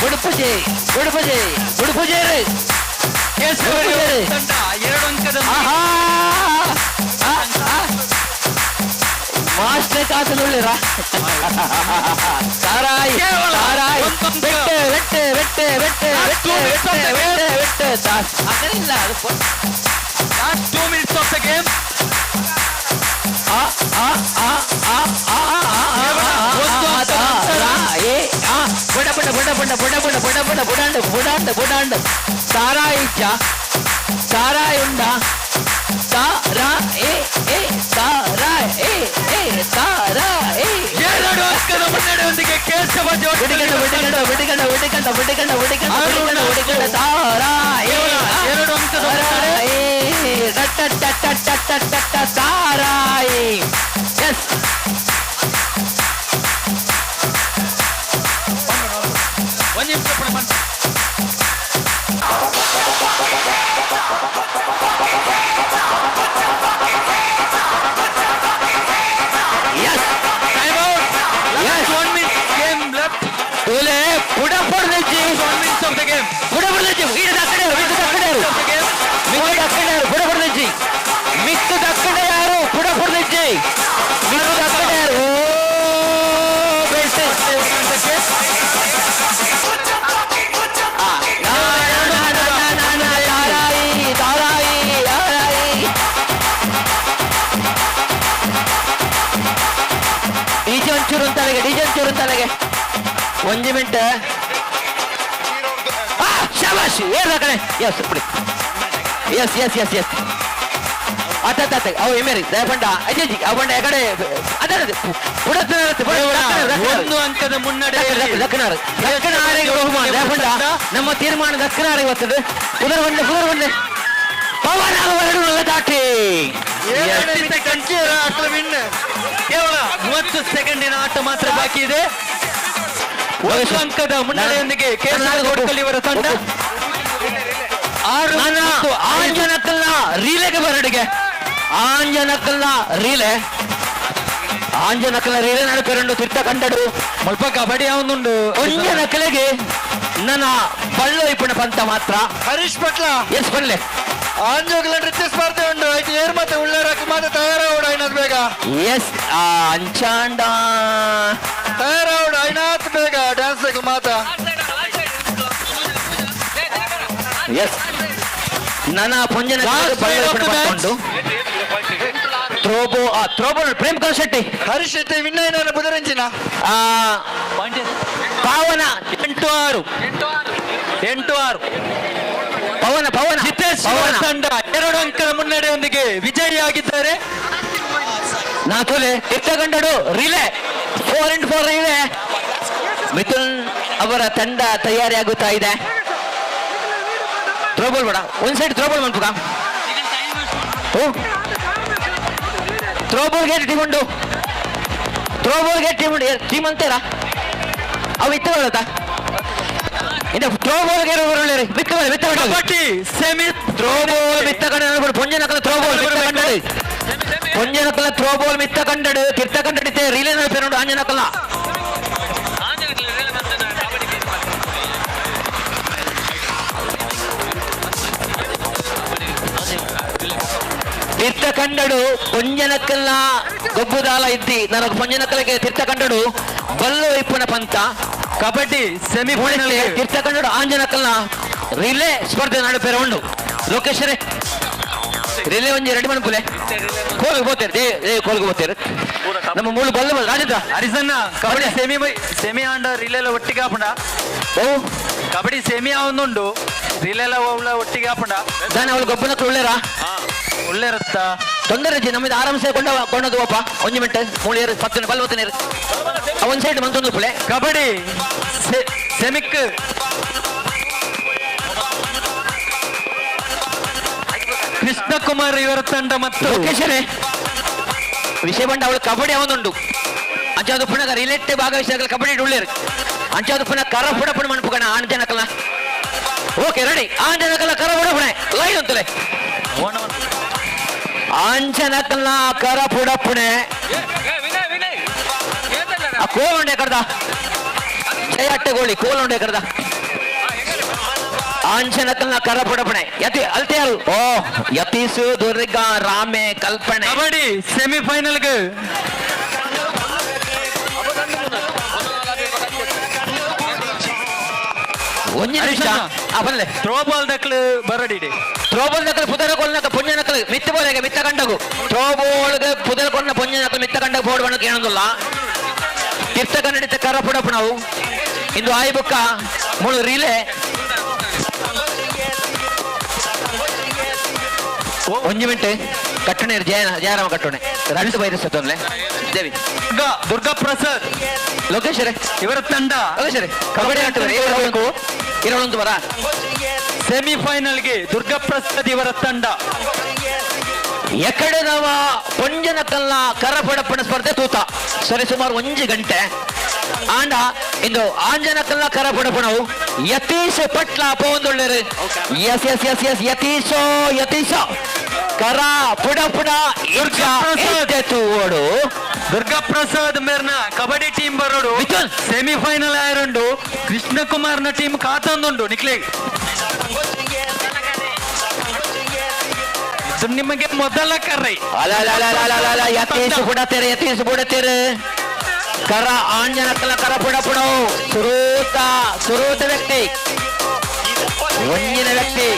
ಬುಡುಪುಜೆ ಬುಡುಪುಜೆ ಬುಡುಪುಜೆ ಕೇಶವ ತಂಡ 2 ಅಂಕದ. ಆಹಾ ಆ ಆ ಮಾಸ್ಟರ್ ಕಾಸಲು ತಾರಾಯಿ ತಾರಾಯಿ ಬೆಟ್ಟೆ ಬೆಟ್ಟೆ ಬೆಟ್ಟೆ ಬೆಟ್ಟೆ ಬೆಟ್ಟೆ ಬೆಟ್ಟೆ ಬೆಟ್ಟೆ ಬೆಟ್ಟೆ ಅದರಿಲ್ಲ ಅದು. Last 2 minutes of the game. ಆ ಆ ಆ ಆ ಆ ಆ ಏ ಆ ಬುಡ ಬುಡ ಬುಡ ಬುಡ ಬುಡ ಬುಡ ಬುಡ ಬುಡ ಬುಡಾಂಡ ಬುಡಾಂಡ ಬುಡಾಂಡ ತಾರಾಯಿ ಚ ತಾರಾಯಿ ಉಂಡ ತಾರಾ ಎ ಎ ತಾರಾ ಎ ಎ ತಾರಾ ಎ. 2 ಅಂಕದ ಮುನ್ನಡೆಯೊಂದಿಗೆ ಕೇಶವ ಜೋಡ್ಕಲ್ ಬಿಡಿಗಂಡ ಬಿಡಿಗಂಡ ಬಿಡಿಗಂಡ ಬಿಡಿಗಂಡ ಬಿಡಿಗಂಡ ಬಿಡಿಗಂಡ ಬಿಡಿಗಂಡ ಬಿಡಿಗಂಡ ತಾರಾ ಎ 2 ಅಂಕದ ಮುನ್ನಡೆ. ಎ ಟಟ ಟಟ ಟಟ ಟಟ ತಾರಾಯಿ. ಎಸ್ ಒಂದು ನಿಮಿಷ ಪುಣ. Yes time out. Yes. 1 minute game left. ಓಲೆ ಪುಡ ಪೊಡ್ದಜ್ಜಿ. 1 minutes of the game. ಪುಡ ಪೊಡ್ದಜ್ಜಿ ಈಡ ದಕ್ಕಡೆ ಮಿಕ್ಕ ದಕ್ಕಡೆ ಮಿಕ್ಕ ದಕ್ಕಡೆ ಪುಡ ಪೊಡ್ದಜ್ಜಿ ಮಿಕ್ಕ ದಕ್ಕಡೆ ಯಾರು ಪುಡ ಪೊಡ್ದಜ್ಜಿ ಮಿಕ್ಕ ದಕ್ಕಡೆ ಯಾರು ಓ ಬೆಸ್ಟ್. ತಾರಾಯಿ ತಾರಾಯಿ ತಾರಾಯಿ ಡಿಜೆ ಒಂಚೂರು ಅಂತಲೆಗೆ ಡಿಜೆ ಒಂಚೂರು ಅಂತಲೆಗೆ ಒಂಜಿ ಮಿಂಟ್. ಆ ಶಾಬಾಷ್ ಏರ್ ಕಣೆ. ಎಸ್ ಬಿಡಿ. ಎಸ್ ಎಸ್ ಎಸ್ ಎಸ್ ಅತ್ತ ಅತ್ತ ಅವು ಎಮೇರಿ ದಯಪಂಡ ಅಜ್ಜಿ ಅವು ಬಂಡ ಕಡೆ ಅದ 1 ಅಂಕದ ಮುನ್ನಡೆಯಲ್ಲಿ ದಕ್ಕನಾರು ದಕ್ಕನಾರಿಗೆ ಬಹುಮಾನ ದಯಪಂಡ ನಮ್ಮ ತೀರ್ಮಾನ ದಕ್ಕನಾರಿಗೆ ಬರ್ತದೆ. ಉದರ ಬಂಡೆ ಉದರ ಬಂಡೆ ಪವನ್ ಎರಡು ದಾಟಿ ಕೇವಲ 30 ಸೆಕೆಂಡಿನ ಆಟ ಮಾತ್ರ ಬಾಕಿ ಇದೆ. ಒಂದು ಅಂಕದ ಮುನ್ನಡೆಯೊಂದಿಗೆ ಕೇಸರ ಜೋಡುಕಲ್ ಇವರ ತಂಡ. 6. ಆಂಜನಕಲ್ನ ರೀಲೆಗೆ ಬರಡಿಗೆ, ಆಂಜನಕಲ್ನ ರೀಲೆ, ಆಂಜನಕಲ್ನ ರೀಲೆ ನಡಪೆರಂಡು ತಿರ್ತ ಕಂಡಡು. ಮುಲ್ಪ ಕಬಡ್ಡಿ ಅವನುಂಡು. ಒಂಜನಕಲೆಗೆ ನನ್ನ ಬಳ್ಳು ಇಪ್ಪಣ ಪಂತ ಮಾತ್ರ. ಹರೀಶ್ ಪಟ್ಲ. ಎಸ್ ಬಲ್ಲೆ. ಆಂಜೋಗ್ಲ ನೃತ್ಯ ಸ್ಪರ್ಧೆ ಉಂಟು ಆಯ್ತು, ಏರ್ ಮತ್ತೆ ಉಳ್ಳಾರಕ್ಕೆ ಮಾತ್ರ ತಯಾರಾವಡು ಐನಾಥ್ ಬೇಗ. ಎಸ್ ಅಂಚಾಂಡ. ತಯಾರಾವಡು ಐನಾಥ್ ಬೇಗ ಡ್ಯಾನ್ಸ್ ಮಾತ್ರ. ಎಸ್ ನನ್ನ ಪೊಂಜನ ಉಂಟು. ಥ್ರೋಬೋ, ಥ್ರೋಬೋ ಪ್ರೇಮ್ ಕೌಶ್ ಶೆಟ್ಟಿ. ಹರೀಶ್ ಶೆಟ್ಟಿ ವಿನ್ అయిన ಬುಧರಂಜಿನ. ಪಾವನ. 8-6, 8-6. ಪವನ, ಪವನ. ಜಿತೇಶ್ ಪವನ. ತಂಡ 2 ಅಂಕದ ಮುನ್ನಡೆಯೊಂದಿಗೆ ವಿಜಯಿಯಾಗಿದ್ದಾರೆ. ನಾಥೋಲೆ ಎತ್ತಗಂಡಡು ರಿಲೇ 4x4 relay. Mithun ಅವರ ತಂಡ ತಯಾರಿಯಾಗುತ್ತಾ ಇದೆ. ಥ್ರೋಬಾಲ್ ಬೇಡ, ಒಂದ್ ಸೈಡ್ ಥ್ರೋಬಾಲ್ ಮನ್ಪುಗ. ಓ ಥ್ರೋಬಾಲ್ಗೆ ಟೀಮ್ ಉಂಟು, ಥ್ರೋಬಾಲ್ಗೆ ಟೀಮ್ ಉಂಟು. ಟೀಮ್ ಅಂತೀರಾ ಅವು ಇತ್ತುಕೊಳ್ಳುತ್ತಾ ಇನ್ನು ಥ್ರೋಬಾಲ್ಗೆ ಬಿತ್ತ ಬಿತ್ತ. ಕಬಡ್ಡಿ ಸೆಮಿ ಥ್ರೋಬಾಲ್ ಮಿತ್ತ ಕಂಡ ಪೊಂಜನಕಲ ಥ್ರೋಬಾಲ್ ಮಿತ್ತ ಕಂಡಡು, ಪೊಂಜನಕಲ ಥ್ರೋಬಾಲ್ ಮಿತ್ತ ಕಂಡಡು, ತಿರ್ತ ಕಂಡಡಿತೆ ರೀಲೆ ನಡಪೇರುಂಡು ಆಂಜನಕಲ. ತೀರ್ಥ ಕಂಡಡು ಪೊಂಜನಕಲ್ನ ಗೊಬ್ಬುದಾಲ ಇದ್ದಿ ನನಗೆ ಪೊಂಜನಕಲಗೆ ತೀರ್ಥ ಕಂಡಡು ಬಲ್ಲು ಇಪ್ಪುನ ಪಂತ. ಕಬಡ್ಡಿ ಸೆಮಿಫೈನಲ್ ತೀರ್ಥ ಕಂಡಡು ಆಂಜನಕಲ್ನ ರಿಲೇ ಸ್ಪರ್ಧೆ ನಡುಪೇರ ಉಂಡು. ಲೋಕೇಶ್ವರೇ ರಿಲೇ ಒಂಜಿ ರೆಡಿ ಮನ್ಪುಲೆ. ಕೋಲ್ಗೆ ಬೋತೇರು, they they ಕೋಲ್ಗೆ ಬೋತೇರು ನಮ್ಮ ಮೂಲು ಬಲ್ಲು ಬಲ್ಲು ರಾಜೇಂದ್ರ. ಹರಿಸನ್ನ ಕಬಡ್ಡಿ ಸೆಮಿ ಸೆಮಿ ಆಂಡ ರಿಲೇಲ ಒಟ್ಟಿಗೆ ಆಪುಂಡ. ಓ ಕಬಡ್ಡಿ ಸೆಮಿ ಆವೊಂದುಂಡು, ರಿಲೇಲ ಒಟ್ಟಿಗೆ ಆಪುಂಡ. ದಾನ ಅವಳು ಗೊಬ್ಬನ ಉಳ್ಳೇರಾ ಒಳ್ಳೆರತ್ತ ತೊಂದರೆ ಇಜ್ಜಿ, ನಮ್ಮಿದ ಆರಾಮ್ಸೆ ಕೊಂಡ ಕೊಂಡದು ಒಪ್ಪ. ಒಂಜಿ ಮಿಂಟ್ ಮೂಳು ಏರು ಪತ್ತು ಬಲ್ ಬತ್ತನೇರು ಒಂದ್ ಸೈಡ್ ಮಂತೊಂದು ಪುಲೆ. ಕಬಡ್ಡಿ ಸೆಮಿಕ್ ಕೃಷ್ಣಕುಮಾರ್ ಇವರ ತಂಡ ಮತ್ತು ಲೋಕೇಶ್ವರೇ ವಿಷಯ ಬಂಡ ಅವಳು ಕಬಡ್ಡಿ ಅವನುಂಡು. ಅಂಚಾದು ಪುನಃ ರಿಲೆಟ್ ಭಾಗವಹಿಸಿದಾಗ ಕಬಡ್ಡಿ ಉಳ್ಳೇರು. ಅಂಚಾದು ಪುನಃ ಕರ ಪುಡ ಪುಣ ಮನ್ಪುಕಣ ಆಣ್ ಜನಕಲ. ಓಕೆ ರೆಡಿ, ಆಣ್ ಜನಕಲ ಕರ ಪುಡ ಪುಣೆ ಲೈನ್ ಅಂತಲೇ ಆಂಜನಕಲ್ನ ಕರ ಪುಡ ಪುಣೆ. ಆ ಕೋಲ್ ಉಂಡೆ ಕಡ್ದ ಜಯ ಅಟ್ಟೆಗೋಳಿ ಕೋಲ್ ಉಂಡೆ ಕಡ್ದ ಆಂಜನಕಲ್ನ ಕರ ಪುಡ ಪುಣೆ. ಯತಿ ಅಲ್ತಿಯಾರು ಓ ಯತೀಸು ದುರ್ಗಾ ರಾಮೆ ಕಲ್ಪನೆ. ಕಬಡ್ಡಿ ಸೆಮಿಫೈನಲ್ಗೆ ಒಂಜಿ ನಿಮಿಷ ಆ ಬಲ್ಲೆ. ಥ್ರೋಬಾಲ್ ದಕ್ಲು ಬರಡಿಡೆ. ಥ್ರೋಬಾಲ್ ದಕ್ಕಲು ಪುದರ ಕೊಲ್ಲಕ ಪುಣ್ಯನಕಲು ಮಿತ್ತ ಬೋಲೆಗೆ ಮಿತ್ತ ಕಂಡಗು. ಥ್ರೋಬಾಲ್ಗೆ ಪುದರ ಕೊನ್ನ ಪುಣ್ಯನಕಲು ಮಿತ್ತ ಕಂಡಗ ಬೋರ್ಡ್ ಬಣ್ಣಕ್ಕೆ ಏನೊಂದಿಲ್ಲ. ತೀರ್ಥ ಕನ್ನಡಿತ ಕರ ಪುಡಪುಣವು ಇಂದು ಆಯಿ ಬುಕ್ಕ ಮುಳು ರೀಲೆ. ಒಂಜಿ ಮಿಂಟೆ ಕಟ್ಟಣೆ ಜಯ ಜಯರಾಮ ಕಟ್ಟಣೆ രണ്ട് ವೈರಸ್ ತೊಂದ್ರೆ ದೇವಿ. ದುರ್ಗಾ ಪ್ರಸಾದ್ ಲೋಕೇಶ್ವರೇ ಇವರ ತಂಡ ಲೋಕೇಶ್ವರೇ ಕಬಡ್ಡಿ ಆಟಬೇಕು ಇರೋಳೊಂದು ಬರ. ಸೆಮಿಫೈನಲ್ಗೆ ದುರ್ಗಾ ಪ್ರಸಾದ್ ಇವರ ತಂಡ. ಎಕಡೆ ನವ ಪೊಂಜನಕಲ್ನ ಕರಪಡಪಣ ಸ್ಪರ್ಧೆ ತೂತ ಸರಿ ಸುಮಾರು ಒಂಜಿ ಗಂಟೆ ಆಂಡ ಇಂದು ಆಂಜನಕಲ್ನ ಕರಪಡಪಣವು ಯತೀಶ್ ಪಟ್ಲ ಪೋಂದುಳ್ಳೇರು. ಎಸ್ ಎಸ್ ಎಸ್ ಎಸ್ ಯತೀಶೋ ಯತೀಶ ಕರ ಪುಡ ಪುಡ ತೂವೋಡು. ದುರ್ಗಾ ಪ್ರಸಾದ್ ಮೇರ್ನ ಕಬಡ್ಡಿ ಟೀಮ್ ಬರೋಡು ಸೆಮಿಫೈನಲ್ ಆಯರುಂಡು. ಕೃಷ್ಣಕುಮಾರ್ನ ಟೀಮ್ ಕಾತೊಂದುಂಡು ನಿಕ್ಲೆ. ಇದು ನಿಮಗೆ ಮೊದಲ ಕರೆ. ಅಲ ಅಲ ಅಲ ಅಲ ಅಲ ಅಲ ಯತೀಶ್ ಬುಡತೇರು, ಯತೀಶ್ ಬುಡತೇರು ಕರ ಆಂಜನಕಲ ಕರ ಪುಡ ಪುಡವು ಸುರೂತ ಸುರೂತ ವ್ಯಕ್ತಿ ಒಂಜಿನ ವ್ಯಕ್ತಿ.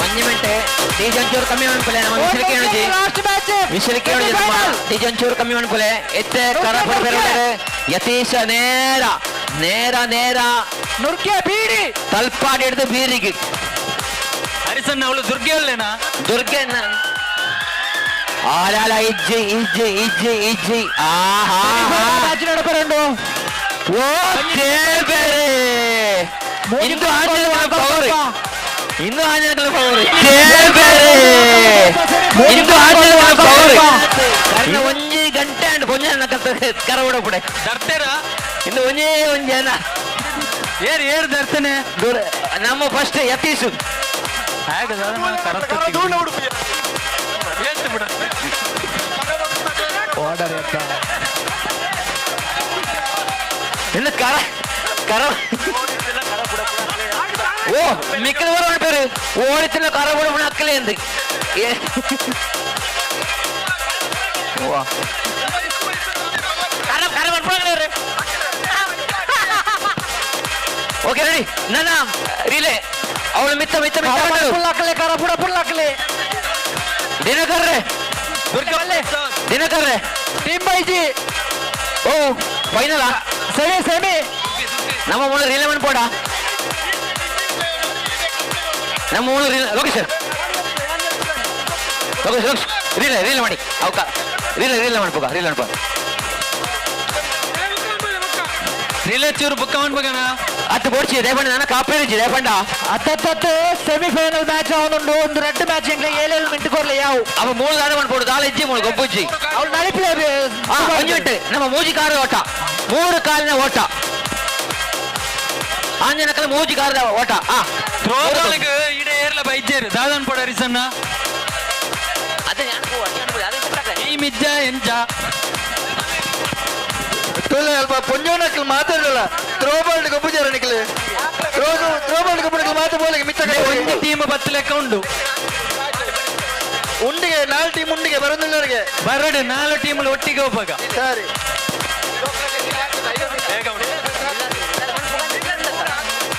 ಒಂಜಿ ಮಿಂಟೆ ಡಿಜೆ ಒಂಚೂರು ಕಮ್ಮಿ ಮನ್ಪುಲೆ ನಮ್ಮ ವಿಷಯಕ್ಕೆ ಹೇಳುಜಿ ವಿಷಯಕ್ಕೆ ಹೇಳುಜಿ ನಮ್ಮ ಡಿಜೆ ಒಂಚೂರು ಕಮ್ಮಿ ಮನ್ಪುಲೆ. ಎತ್ತೆ ಕರ ಪುಡ ಪೇರು ಯತೀಶ ನೇರ ನೇರ ನೇರ ನುರ್ಕೆ ಬೀಡಿ ತಲ್ಪಾಡಿ ಹಿಡಿದು ಬೀರಿಗೆ. ಹರಿಸಣ್ಣ ಅವಳು ದುರ್ಗೆ ಅಲ್ಲೇನಾ? ದುರ್ಗೆ ಆಲಾಲ ಇಜ್ಜಿ ಇಜ್ಜಿ ಇಜ್ಜಿ ಇಜ್ಜಿ ಆಹಾ ನಡಪರಂಡು. ಓ ದೇವರೇ, ಇಂದು ಆಂಜನಕಲ್ನ ಪವರ್, ಇಂದು ಆಂಜನಕಲ ಪವರ್ ಇಂದು ಆಂಜನಕಲ ಪವರ್ ಒಂಜಿ ಗಂಟೆ ಅಂಡ್ ಕೊಂಜ ಕರವಡ ಪುಡೆ ದರ್ತೇರ ಇಂದು ಒಂಜೇ ಒಂಜಿ ಜನ ಏರ್ ಏರ್ ದರ್ತನೆ ದೂರ ನಮ್ಮ ಫಸ್ಟ್ ಯತೀಶು ಇನ್ನು ಕರ ಕರ ಓ ಮಿಕ್ಕದವರು ಹೊರಟರು ಓಡಿತಿನ ಕರ ಬಿಡ ಅಕ್ಕಲೆ ಎಂದು ಕರ ಕರ ಮಾಡ್ಕೊಳ್ಳಿ. Okay ready. ನನ್ನ ರಿಲೇ ಅವಳು ಮಿತ್ತ ಮಿತ್ತ ಮಿತ್ತ ಪುಲ್ಲಾಕ್ಲೆ ಕರ ಪುಡ ಪುಲ್ಲಾಕ್ಲೆ. ದಿನಕರ್ರೆ ದಿನಕರ್ರೆ ಟೀಮ್ ಬೈಜಿ. ಓ ಫೈನಲ್ ಸೆಮಿ ಸೆಮಿ. ನಮ್ಮ ಮೂಲ ರಿಲೇ ಮನ್ಪೋಡ ನಮ್ಮ ಮೂಲ relay. Lokesh sir, Lokesh Lokesh relay relay ಮಾಡಿ ಅವಕ ರಿಲೇ ರಿಲೇ ಮನ್ಪೋಗ ರಿಲೇ ಮನ್ಪೋ. ರಿಲೇ ಚೂರು ಬುಕ್ಕ ಮನ್ಪಗಣ. ಅತ್ತು ಬೋಡ್ಚಿ ರೇಪಂಡ ನನ್ನ ಕಾಪೇರಿಜಿ ರೇಪಂಡ. ಅತ್ತತ್ತತ್ತು ಸೆಮಿಫೈನಲ್ ಮ್ಯಾಚ್ ಅವನುಂಡು ಒಂದು ರೆಡ್ ಮ್ಯಾಚ್ ಎಂಗ್ಲೆ ಏಳು ಏಳು ಮಿಂಟ್ ಕೊರ್ಲೆ ಯಾವು. ಅವ ಮೂರು ದಾದ ಮನ್ಪೋಡು ದಾಲ ಇಜ್ಜಿ ಮೂಳು ಗೊಬ್ಬುಜ್ಜಿ. ಅವಳು ನಳಿಪ್ಲೆ. ಒಂಜಿ ಮಿಂಟ್ ನಮ್ಮ ಮೂಜಿ ಕಾರದ ಓಟ, ಮೂರು ಕಾಲಿನ ಓಟ, ಆಂಜನಕಲ ಮೂಜಿ ಕಾರದ ಓಟ. ಥ್ರೋಬಾಲ್ಗೆ ಇಡೆ ಏರ್ಲ ಬೈಜೇರು ದಾದನ್ ಪೋಡ ಹರಿಸಣ್ಣ. ಅದೇ ಈ ಮಿಜ್ಜ ಎಂಜ ತೋಲೆ ಅಲ್ಪ ಪೊಂಜೋನಕ್ಲು ಮಾತಾಡಲ್ಲ. ಥ್ರೋಬಾಲ್ ಗೊಬ್ಬುಜಾರ ನಿಕ್ಲೆ ಥ್ರೋಬಾಲ್ ಗೊಬ್ಬುನಕ್ಲು ಮಾತು ಬೋಲಿಗೆ ಮಿತ್ತ. ಒಂದು ಟೀಮ್ 10 ಲೆಕ್ಕ ಉಂಡು. ಉಂಡಿಗೆ ನಾಲ್ ಟೀಮ್ ಉಂಡಿಗೆ ಬರೋದಿಲ್ಲವರಿಗೆ. ಬರಡು ನಾಲ್ಕು ಟೀಮ್ ಒಟ್ಟಿಗೆ ಹೋಗ್ಬಾಗ. ಸರಿ.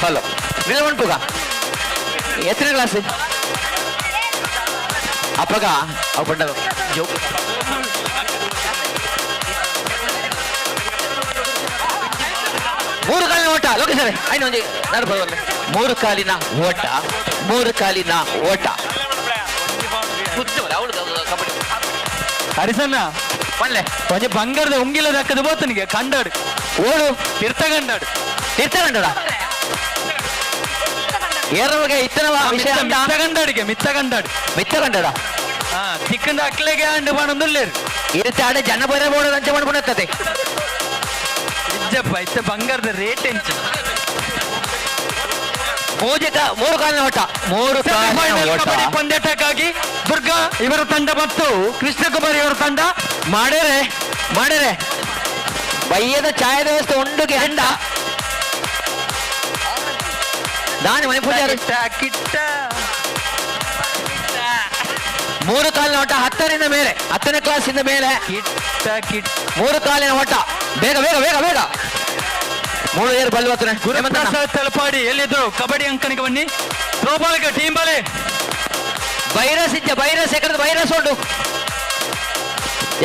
ಹಲೋ ರಿಲೇ ಮನ್ಪುಗ ಎತ್ತನೇ ಕ್ಲಾಸ್ ಅಪ್ಪಗ ಅವು ಪಂಡ ಜೋ ಮೂರು ಕಾಲಿನ ಓಟ ಲೋಕೇಶ್ ಸರ್ ಐನು ಒಂಜಿ ನಡ್ಬೋದು ಒಂದೆ. ಮೂರು ಕಾಲಿನ ಓಟ, ಮೂರು ಕಾಲಿನ ಓಟ. ಅವಳು ಕಬಡ್ಡಿ. ಹರಿಸಣ್ಣ ಪನ್ಲೆ. ಒಂಜಿ ಬಂಗಾರದ ಉಂಗಿಲ ದಕ್ಕದ ಬೋತನಿಗೆ ಕಂಡಾಡು. ಓಡು ತೀರ್ಥ ಕಂಡಾಡು. ತೀರ್ಥ ಕಂಡಾಡ ಏರವಗೆ ಇತ್ತನ ವಿಷಯ. ಮಿತ್ತ ಕಂಡಾಡಿಗೆ ಮಿತ್ತ ಕಂಡಾಡು. ಮಿತ್ತ ಕಂಡಾಡ. ಹಾ ತಿಕ್ಕಂದ ಅಕ್ಲೆಗೆ ಅಂಡು ಬಾಣೊಂದುಲ್ಲೇರು. ಇರುತ್ತೆ ಆಡೆ ಜನ ಬರ ಬೋಡ ಅಂಚೆ ಮಾಡ್ಕೊಂಡತ್ತದೆ. ಇಜ್ಜಪ್ಪ ಇತ್ತ ಬಂಗಾರದ ರೇಟ್ ಎಂಚ. ಮೂರು ಕಾಲಿನ ಓಟ, ಮೂರು ಕಾಲಿನ ಓಟ. ಕಬಡ್ಡಿ ಪಂದ್ಯಾಟಕ್ಕಾಗಿ ದುರ್ಗಾ ಇವರ ತಂಡ ಮತ್ತು ಕೃಷ್ಣಕುಮಾರ್ ಇವರ ತಂಡ. ಮಾಡ್ಯಾರೆ ಮಾಡ್ಯಾರೆ ಬಯ್ಯದ ಚಾಯದ ವ್ಯವಸ್ಥೆ ಉಂಡುಗೆ ಅಂಡ ದಾನಿ ಮನೆ ಪೂಜಾರಿ. ಕಿಟ್ಟ ಮೂರು ಕಾಲಿನ ಓಟ 10ರಿಂದ ಮೇಲೆ, 10ನೇ ಕ್ಲಾಸಿಂದ ಮೇಲೆ. ಕಿಟ್ಟ ಕಿಟ್ಟ. ಮೂರು ಕಾಲಿನ ಓಟ, ಬೇಗ ಬೇಗ ಬೇಗ ಬೇಗ. ಮೂರು ಏರು ಬಲ್ವತ್ತನೆ. ಗುರುಪ್ರಸಾದ್ ತಲಪಾಡಿ ಎಲ್ಲಿದ್ರು ಕಬಡ್ಡಿ ಅಂಕಣಿಗೆ ಬನ್ನಿ. ಥ್ರೋಬಾಲ್ಗೆ ಟೀಮ್ ಬಲೆ. ಬೈರಸ್ ಇದ್ದ ಬೈರಸ್ ಎಕ್ಕಡದ ಬೈರಸ್ ಉಂಟು,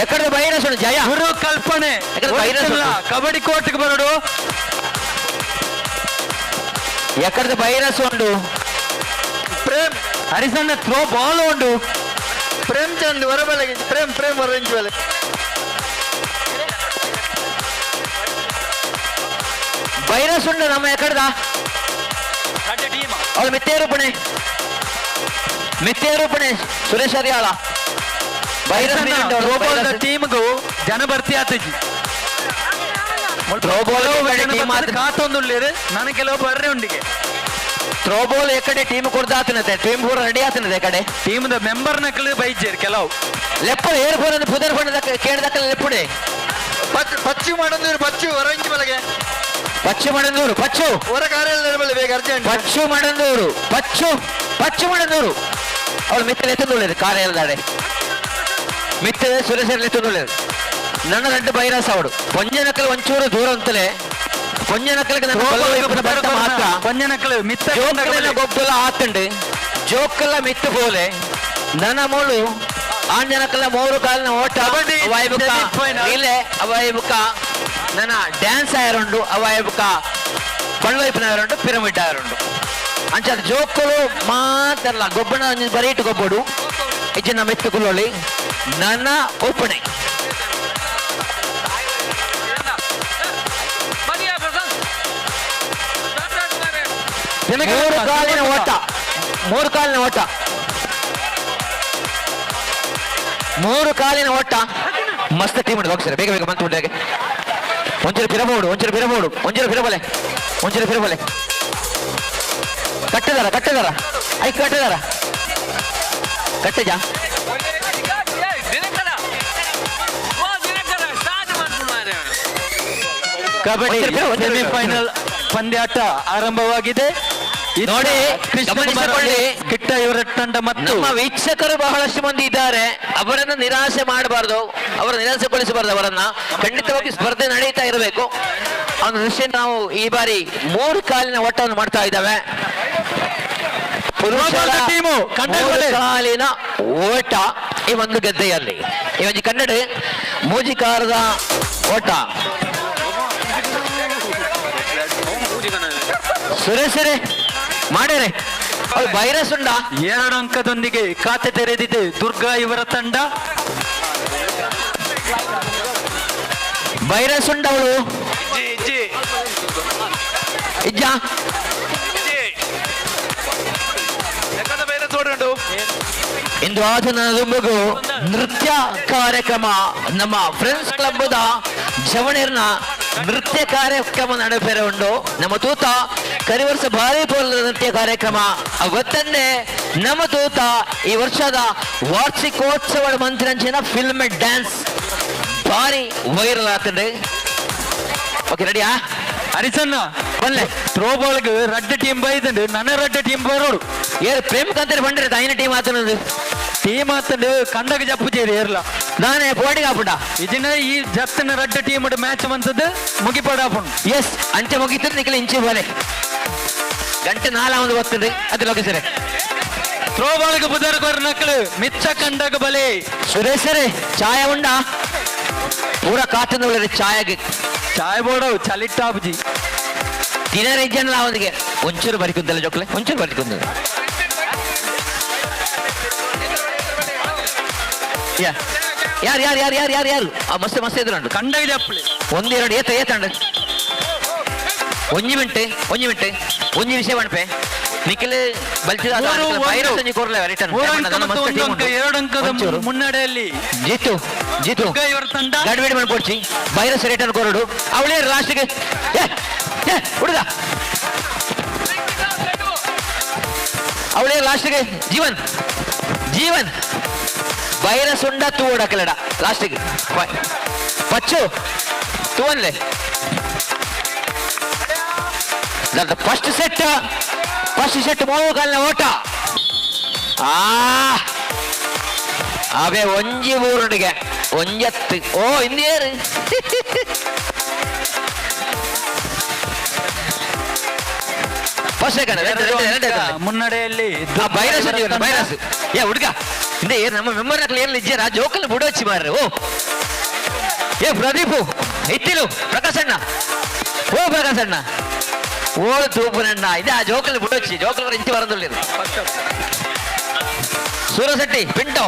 ಎಕ್ಕಡದ ಬೈರಸ್ ಉಂಟು ಜಯ. ಗುರು ಕಲ್ಪನೆ ಎಕ್ಕಡದ ಬೈರಸ್ ಉಂಟು. ಕಬಡ್ಡಿ ಕೋರ್ಟ್ಗೆ ಬರಡು. ಎಕ್ಕಡದ ಬೈರಸ್ ಉಂಟು. ಪ್ರೇಮ್ ಹರಿಸಣ್ಣ ಥ್ರೋ ಬಾಲ್ ಉಂಟು. ಪ್ರೇಮ್ ಚಂದ್ ಹೊರಬಲೆಗೆ ಪ್ರೇಮ್ ಪ್ರೇಮ್ ಹೊರಂಚು ಬಲೆ. ಬೈರಸ್ ಉಂಟು ನಮ್ಮ ಎಕ್ಕಡದ ಅವಳು ಮಿತ್ತೇರುಪಣೆ ಮಿತ್ತೇರುಪಣೆ ಸುರೇಶ್ ಹರಿಯಾಳ ಬೈರಸ್ ಥ್ರೋಬಾಲ್ ಟೀಮ್ಗೂ ಜನ ಭರ್ತಿ ಆತಜಿ. ಥ್ರೋಬಾಲ್ ಟೀಮ್ ಕಾತೊಂದುಳ್ಳೇರು ನನ್ನ ಕೆಲವು ಬರ್ರೆ ಉಂಡಿಗೆ. ಥ್ರೋಬಾಲ್ ಎಕಡೆ ಟೀಮ್ ಕೊಡ್ದಾತನತೆ ಟೀಮ್ ಪೂರ ರೆಡಿ ಆತನದೆ ಕಡೆ. ಟೀಮ್ the member ನಕಲು ಬೈಜೇರು ಕೆಲವು. ಲೆಪ್ಪು ಏರ್ ಫೋನ್ ಪುದರ್ ಫೋನ್ ಕೇಳದಕ್ಕಲ್ಲ ಲೆಪ್ಪುಡೆ. ಪಚ್ಚು ಮಾಡಂದೂರು ಪಚ್ಚು ಹೊರಂಚು ಬಲಗೆ. ಪಚ್ಚು ಮಾಡಂದೂರು ಪಚ್ಚು. ಹೊರ ಕಾರ್ಯ ಬಲೆ ಬೇಗ ಅರ್ಜೆಂಟ್. ಪಚ್ಚು ಮಾಡಂದೂರು ಪಚ್ಚು ಪಚ್ಚು ಮಾಡಂದೂರು ಅವಳು ಮಿತ್ತಲೆ ಎತ್ತಂದುಳ್ಳೇರು ಕಾರ್ಯ ಮಿತ್ತಲೆ ಸುರೇಶ್ ಎತ್ತಂದುಳ್ಳೇರು ನನ್ನ రెండు ಬೈರಸ್ ಅವಡು ಪೊಂಜನಕಲ್ ಒಂಚೂರು ದೂರ ಅಂತಲೇ ಪೊಂಜನಕಲ್ಗೆ ಮಾತ್ರ. ಪೊಂಜನಕಲ್ ಮಿತ್ತ ಜೋಕಲೆಲ್ಲ ಗೊಬ್ಬಲ ಆತಂಡು ಜೋಕಲ್ಲ ಮಿತ್ತು ಬೋಲೆ ನನ್ನ ಮೂಳು ಆಂಜನಕಲ್ಲ ಮೂರು ಕಾಲಿನ ಓಟ ಕಬಡ್ಡಿ ಅವಾಯ್ ಬುಕ್ಕ semifinal. ಇಲ್ಲೇ ಅವಾಯ್ ಬುಕ್ಕ ನನ್ನ ಡ್ಯಾನ್ಸ್ ಆಯರುಂಡು ಅವಾಯ್ ಬುಕ್ಕ ಬಳ್ಳೈಪನ ಆಯರುಂಡು ಪಿರಮಿಡ್ ಆಯರುಂಡು ಅಂಚ ಜೋಕುಲು ಮಾತ್ರಲ್ಲ ಗೊಬ್ಬಣ ಬರೀಟು ಗೊಬ್ಬಡು ಇಜ್ಜನ ಮೆತ್ತು ಕುಲ್ಲೊಳ್ಳಿ ನನ್ನ ಒಪ್ಪಣೆ. ಮೂರು ಕಾಲಿನ ಓಟ, ಮೂರು ಕಾಲಿನ ಓಟ, ಮೂರು ಕಾಲಿನ ಓಟ. ಮಸ್ತ್ ಟೀಮ್ ಉಂಟು. ಹೋಗ್ತಾರೆ ಬೇಗ ಬೇಗ ಬಂತು ಉಂಟು. ಒಂಚೂರು ಪಿರಬೋಡು, ಒಂಚೂರು ಪಿರಬೋಡು, ಒಂಚೂರು ಪಿರಬಲೆ, ಒಂಚೂರು ಪಿರಬಲೆ. ಕಟ್ಟದಾರ ಕಟ್ಟದಾರ I ಕಟ್ಟದಾರ ಕಟ್ಟಜ. ಕಬಡ್ಡಿ ಸೆಮಿಫೈನಲ್ ಪಂದ್ಯಾಟ ಆರಂಭವಾಗಿದೆ. ನೋಡಿ, ಗಮನಿಸಿಕೊಳ್ಳಿ. ಕಿಟ್ಟ ಇವರ ತಂಡ ಮತ್ತು ನಮ್ಮ ವೀಕ್ಷಕರು ಬಹಳಷ್ಟು ಮಂದಿ ಇದ್ದಾರೆ. ಅವರನ್ನು ನಿರಾಸೆ ಮಾಡಬಾರದು, ಅವರ ನಿರಾಸೆಗೊಳಿಸಬಾರದು. ಅವರನ್ನ ಖಂಡಿತವಾಗಿ ಸ್ಪರ್ಧೆ ನಡೀತಾ ಇರಬೇಕು. ಅವನ ದೃಷ್ಟಿಯಿಂದ ನಾವು ಈ ಬಾರಿ ಮೂರು ಕಾಲಿನ ಓಟವನ್ನು ಮಾಡ್ತಾ ಇದ್ದಾವೆ. ಪುರುಷರ ಟೀಮು ಮೂರು ಕಾಲಿನ ಓಟ ಈ ಒಂದು ಗದ್ದೆಯಲ್ಲಿ. ಈ ಒಂದು ಕನ್ನಡ ಮೂಜಿಕಾರದ ಓಟ. ಸುರೇಶರೇ ಮಾಡ್ಯಾರೆ ಅವ್ರು ವೈರಸ್ ಉಂಡಾ? 2 ಅಂಕದೊಂದಿಗೆ ಖಾತೆ ತೆರೆದಿದೆ ದುರ್ಗಾ ಇವರ ತಂಡ. ವೈರಸ್ ಉಂಡ ಅವಳು ಇಜ್ಜಾ? ಇಂದು ಆತನ ದುಂಬಗು ನೃತ್ಯ ಕಾರ್ಯಕ್ರಮ, ನಮ್ಮ ಫ್ರೆಂಡ್ಸ್ ಕ್ಲಬ್ ಜವಣೀರ್ನ ನೃತ್ಯ ಕಾರ್ಯಕ್ರಮ ನಡೆಪೇರೆ ಉಂಟು. ನಮ್ಮ ತೂತ ಕರಿವರ್ಷ ಭಾರಿ ಪೋಲ ನೃತ್ಯ ಕಾರ್ಯಕ್ರಮ ಅವತ್ತನ್ನೇ ನಮ್ಮ ತೂತ ಈ ವರ್ಷದ ವಾರ್ಷಿಕೋತ್ಸವ ಮಂತ್ರಂಚಿನ ಫಿಲ್ಮ್ ಡ್ಯಾನ್ಸ್ ಭಾರಿ ವೈರಲ್ ಆಗ್ತದೆ. ಓಕೆ, ರೆಡಿಯಾ? ಹರಿಸಣ್ಣ ಬಲ್ಲೆ. ಥ್ರೋ ಬಾಲ್ಗೆ ರಡ್ಡ್ ಟೀಮ್ ಬೈದಂಡು, ನನ್ನ ರಡ್ಡ್ ಟೀಮ್ ಬರೋಡು. ಏರ್ ಪ್ರೇಮ್ ಕಂತಾರೆ ಬಂಡ್ರೆ ಐನ ಟೀಮ್ ಆತನದು. ಟೀಮ್ ಆತಂಡು ಕಂಡಗ ಜಪ್ಪು ചേರಿ ಏರ್ಲ. ನಾನೇ ಪೋಟಿಗೆ ಹಾಪುಂಡ. ಇದನ್ನ ಈ ಜತ್ತನ ರಡ್ಡ್ ಟೀಮ್ ಮ್ಯಾಚ್ ಬಂತದ್ದು ಮುಗಿಪಡಾಪುಂಡು. ಎಸ್, ಅಂಚೆ ಮುಗಿತು ನಿಖಿಲ ಇಂಚೆ ಬೋಲೆ ಗಂಟೆ ನಾಲ ಒಂದು ಬರ್ತದೆ ಅದು ಲೋಕೇಶ್ವರೇ. ಥ್ರೋ ಬಾಲ್ಗೆ ಬುಧರ್ ಕೊರ್ ನಕಲು ಮಿಚ್ಚ ಕಂಡಗ ಬಲೆ. ಸುರೇಶರೇ ಚಾಯ ಉಂಡ ಪೂರ ಕಾತನ ಚಾಯಗೆ. ಚಾಯ್ ಬೋಡವು ಚಲಿಟ್ಟಾಬುಜಿ. ದಿನ ಇಜ್ಜನ ಅವನಿಗೆ ಒಂಚೂರು ಬರಿಕುಂತಲ್ಲ ಜೋಕ್ಲೆ, ಒಂಚೂರು ಬರಿಕುಂತಲ್ಲ. ಯಾರು ಯಾರು ಯಾರು ಯಾರು ಯಾರು ಯಾರು ಆ ಮಸ್ತ್ ಮಸ್ತ್ ಎದುರುಂಟು. ಕಂಡಗ ಜಪ್ಪಳಿ. ಒಂದು ಎರಡು ಏತ ಏತಂಡ ಒಂಜಿ ಮಿಂಟೆ, ಒಂಜಿ ಮಿಂಟೆ, ಒಂಜಿ ವಿಷಯ ಮಣ್ಪೆ ನಿಖಿಲ್ ಬಲ್ಚಿದ ವೈರಸ್ ಒಂಜಿ ಕೊರ್ಲೆ ರಿಟರ್ನ್. ಮೂರು ಅಂಕ ಮತ್ತು ಒಂದು ಅಂಕ, ಎರಡು ಅಂಕದ ಮುನ್ನಡೆಯಲ್ಲಿ ಜಿತು ಜಿತು ದುರ್ಗಾ ಇವರ ತಂಡ. ಗಡ್ಬಿಡಿ ಮಾಡ್ಕೊಡ್ಸಿ ವೈರಸ್ ರಿಟರ್ನ್ ಕೊರಡು ಅವಳೇ ಲಾಸ್ಟ್ಗೆ. ಏ ಹುಡುಗ ಅವಳೇ ಲಾಸ್ಟ್ಗೆ. ಜೀವನ್ ಜೀವನ್ ವೈರಸ್ ಉಂಡ ತೂಡಕಲಡ ಲಾಸ್ಟಿಗೆ ಪಚ್ಚು ತೂವನ್ಲೆ. ಫಸ್ಟ್ ಸೆಟ್, ಫಸ್ಟ್ ಸೆಟ್ ಮೂರು ಕಾಲಿನ ಓಟ. ಆ ಅವೇ ಒಂಜಿ ಊರುಡಿಗೆ ಒಂಜತ್ತು ಓ ಇಂದೇರು. ಫಸ್ಟ್ ಸೆಕೆಂಡ್ ಮುನ್ನಡೆಯಲ್ಲಿ ವೈರಸ್ ವೈರಸ್. ಏ ಹುಡುಗ ಹಿಂದೆ ಏ ನಮ್ಮ ಮೆಂಬರ್ ನಕಲು ಏನ್ ಇಜ್ಜಾರ ಜೋಕಲ್ ಬುಡೋಚಿ ಮಾರ್ರೆ. ಓ ಏ ಪ್ರದೀಪು ಇತ್ತಿಲು ಪ್ರಕಾಶಣ್ಣ, ಓ ಪ್ರಕಾಶಣ್ಣ ಓಳು ತೂಪುನಣ್ಣ ಇದೆ ಆ ಜೋಕಲ್ ಬುಡೋಚಿ ಜೋಕಲ್ ಇಂಚಿ ಬರಂದುಳ್ಳಿರು. ಸೂರಸೆಟ್ಟಿ ಪಿಂಟೋ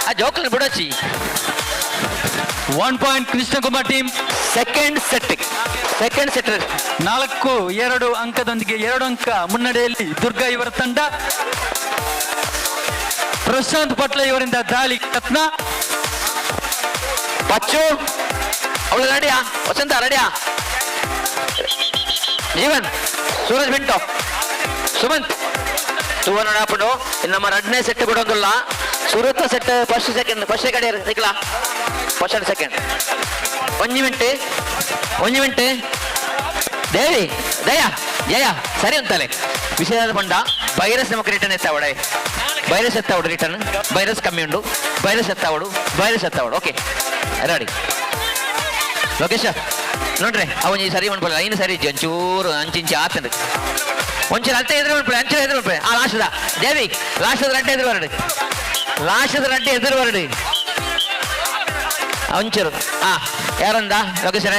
ಆ ಜೋಕಲ್ ಬುಡೋಚಿ. 1 point Krishnakumar team. Second set, second set 4-2 ಅಂಕದೊಂದಿಗೆ 2 ಅಂಕ ಮುನ್ನಡೆಯಲ್ಲಿ ದುರ್ಗಾ ಇವರ ತಂಡ. ಪ್ರಶಾಂತ್ ಪಟ್ಲ ಇವರಿಂದ ದಾಳಿ ಯತ್ನ. ಪಚ್ಚು ಅವಳು ರೆಡಿಯಾ? ವಸಂತ ರೆಡಿಯಾ? ಜೀವನ್ ಸೂರಜ್ ಮಿಂಟೋ ಸುಮಂತ್ ತೂವನ ಹಾಪುಂಡು. ನಮ್ಮ ರಡ್ನೇ ಸೆಟ್ ಕೊಡೋದಿಲ್ಲ. ಸುರುತ್ತ set first second, first second ನಿಖಿಲ ಫಸ್ಟ್ ಅಂಡ್ ಸೆಕೆಂಡ್. ಒಂಜಿ ಮಿಂಟೆ, ಒಂಜಿ ಮಿಂಟೆ. ದೇವಿ ದಯಾ ಜಯ ಸರಿ ಅಂತಲೆ ವಿಷಯದ ಪಂಡ ವೈರಸ್ ನಮಕ್ ರಿಟರ್ನ್ ಎತ್ತಾವಡೆ. ವೈರಸ್ ಎತ್ತಾವಡು ರಿಟರ್ನ್. ವೈರಸ್ ಕಮ್ಮಿ ಉಂಡು. ವೈರಸ್ ಎತ್ತಾವಡು, ವೈರಸ್ ಎತ್ತಾವಡು. ಓಕೆ ರೆಡಿ ಲೋಕೇಶ ನೋಡ್ರಿ ಅವನ್ ಈ ಸರಿ ಮನ್ಪಲ್ಲ ಐನು ಸರಿ ಇಜ್ಜಿ ಒಂಚೂರು ಅಂಚಿಂಚಿ ಆತಂಡು ಒಂಚೂರು ಅಲ್ತೆ ಎದುರು ಮನ್ಪಲೆ ಅಂಚೂರು ಎದುರು ಮನ್ಪಲೆ. ಆ ಲಾಸ್ಟ್ದ ದೇವಿ ಲಾಸ್ಟ್ದ ರಡ್ಡೆ ಎದುರು ಬರಡು, ಲಾಸ್ಟ್ದ ರಡ್ಡೆ ಎದುರು ಬರಡು ಒಂಚೂರು. ಆ ಯಾರಂದ ಲೋಕೇಶರೇ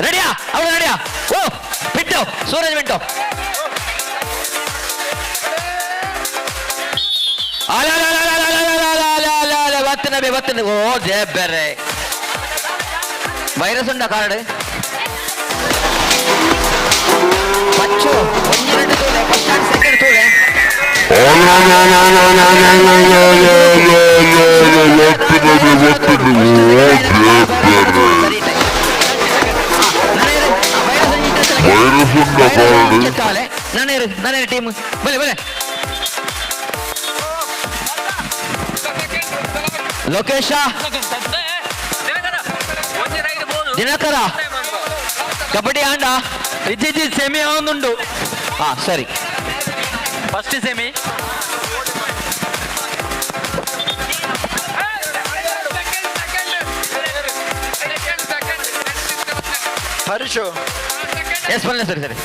ರೆಡಿಯಾ? ಅವಳು ರೆಡಿಯಾ? ಓ ಬಿಟ್ಟು ಸೂರಜ್ ಬಿಟ್ಟು ಬತ್ತನ ಬೇ ಬತ್ತನ. ಓ ಬೇರೆ ವೈರಸ್ ಉಂಡ ಕಾರ್ಡ್ ಪಚ್ಚು ಒಂಜಿ ಎರಡು ತೂಲೆ ಫಸ್ಟ್ ಆ್ಯಂಡ್ ಸೆಕೆಂಡ್ ತೂಲೆ. ನಾನೇರು ನಾನೇರು ಟೀಮ್ ಬಲೆ ಬಲೆ ಲೋಕೇಶ ದಿನಕರ ಕಬಡ್ಡಿ ಆಂಡ ಇಜ್ಜಿ ಸೆಮಿ ಅವನುಂಡು. ಹಾ ಸರಿ. First semi. Harish S ಬನ್ನಿ ಸರಿ ಸರಿ.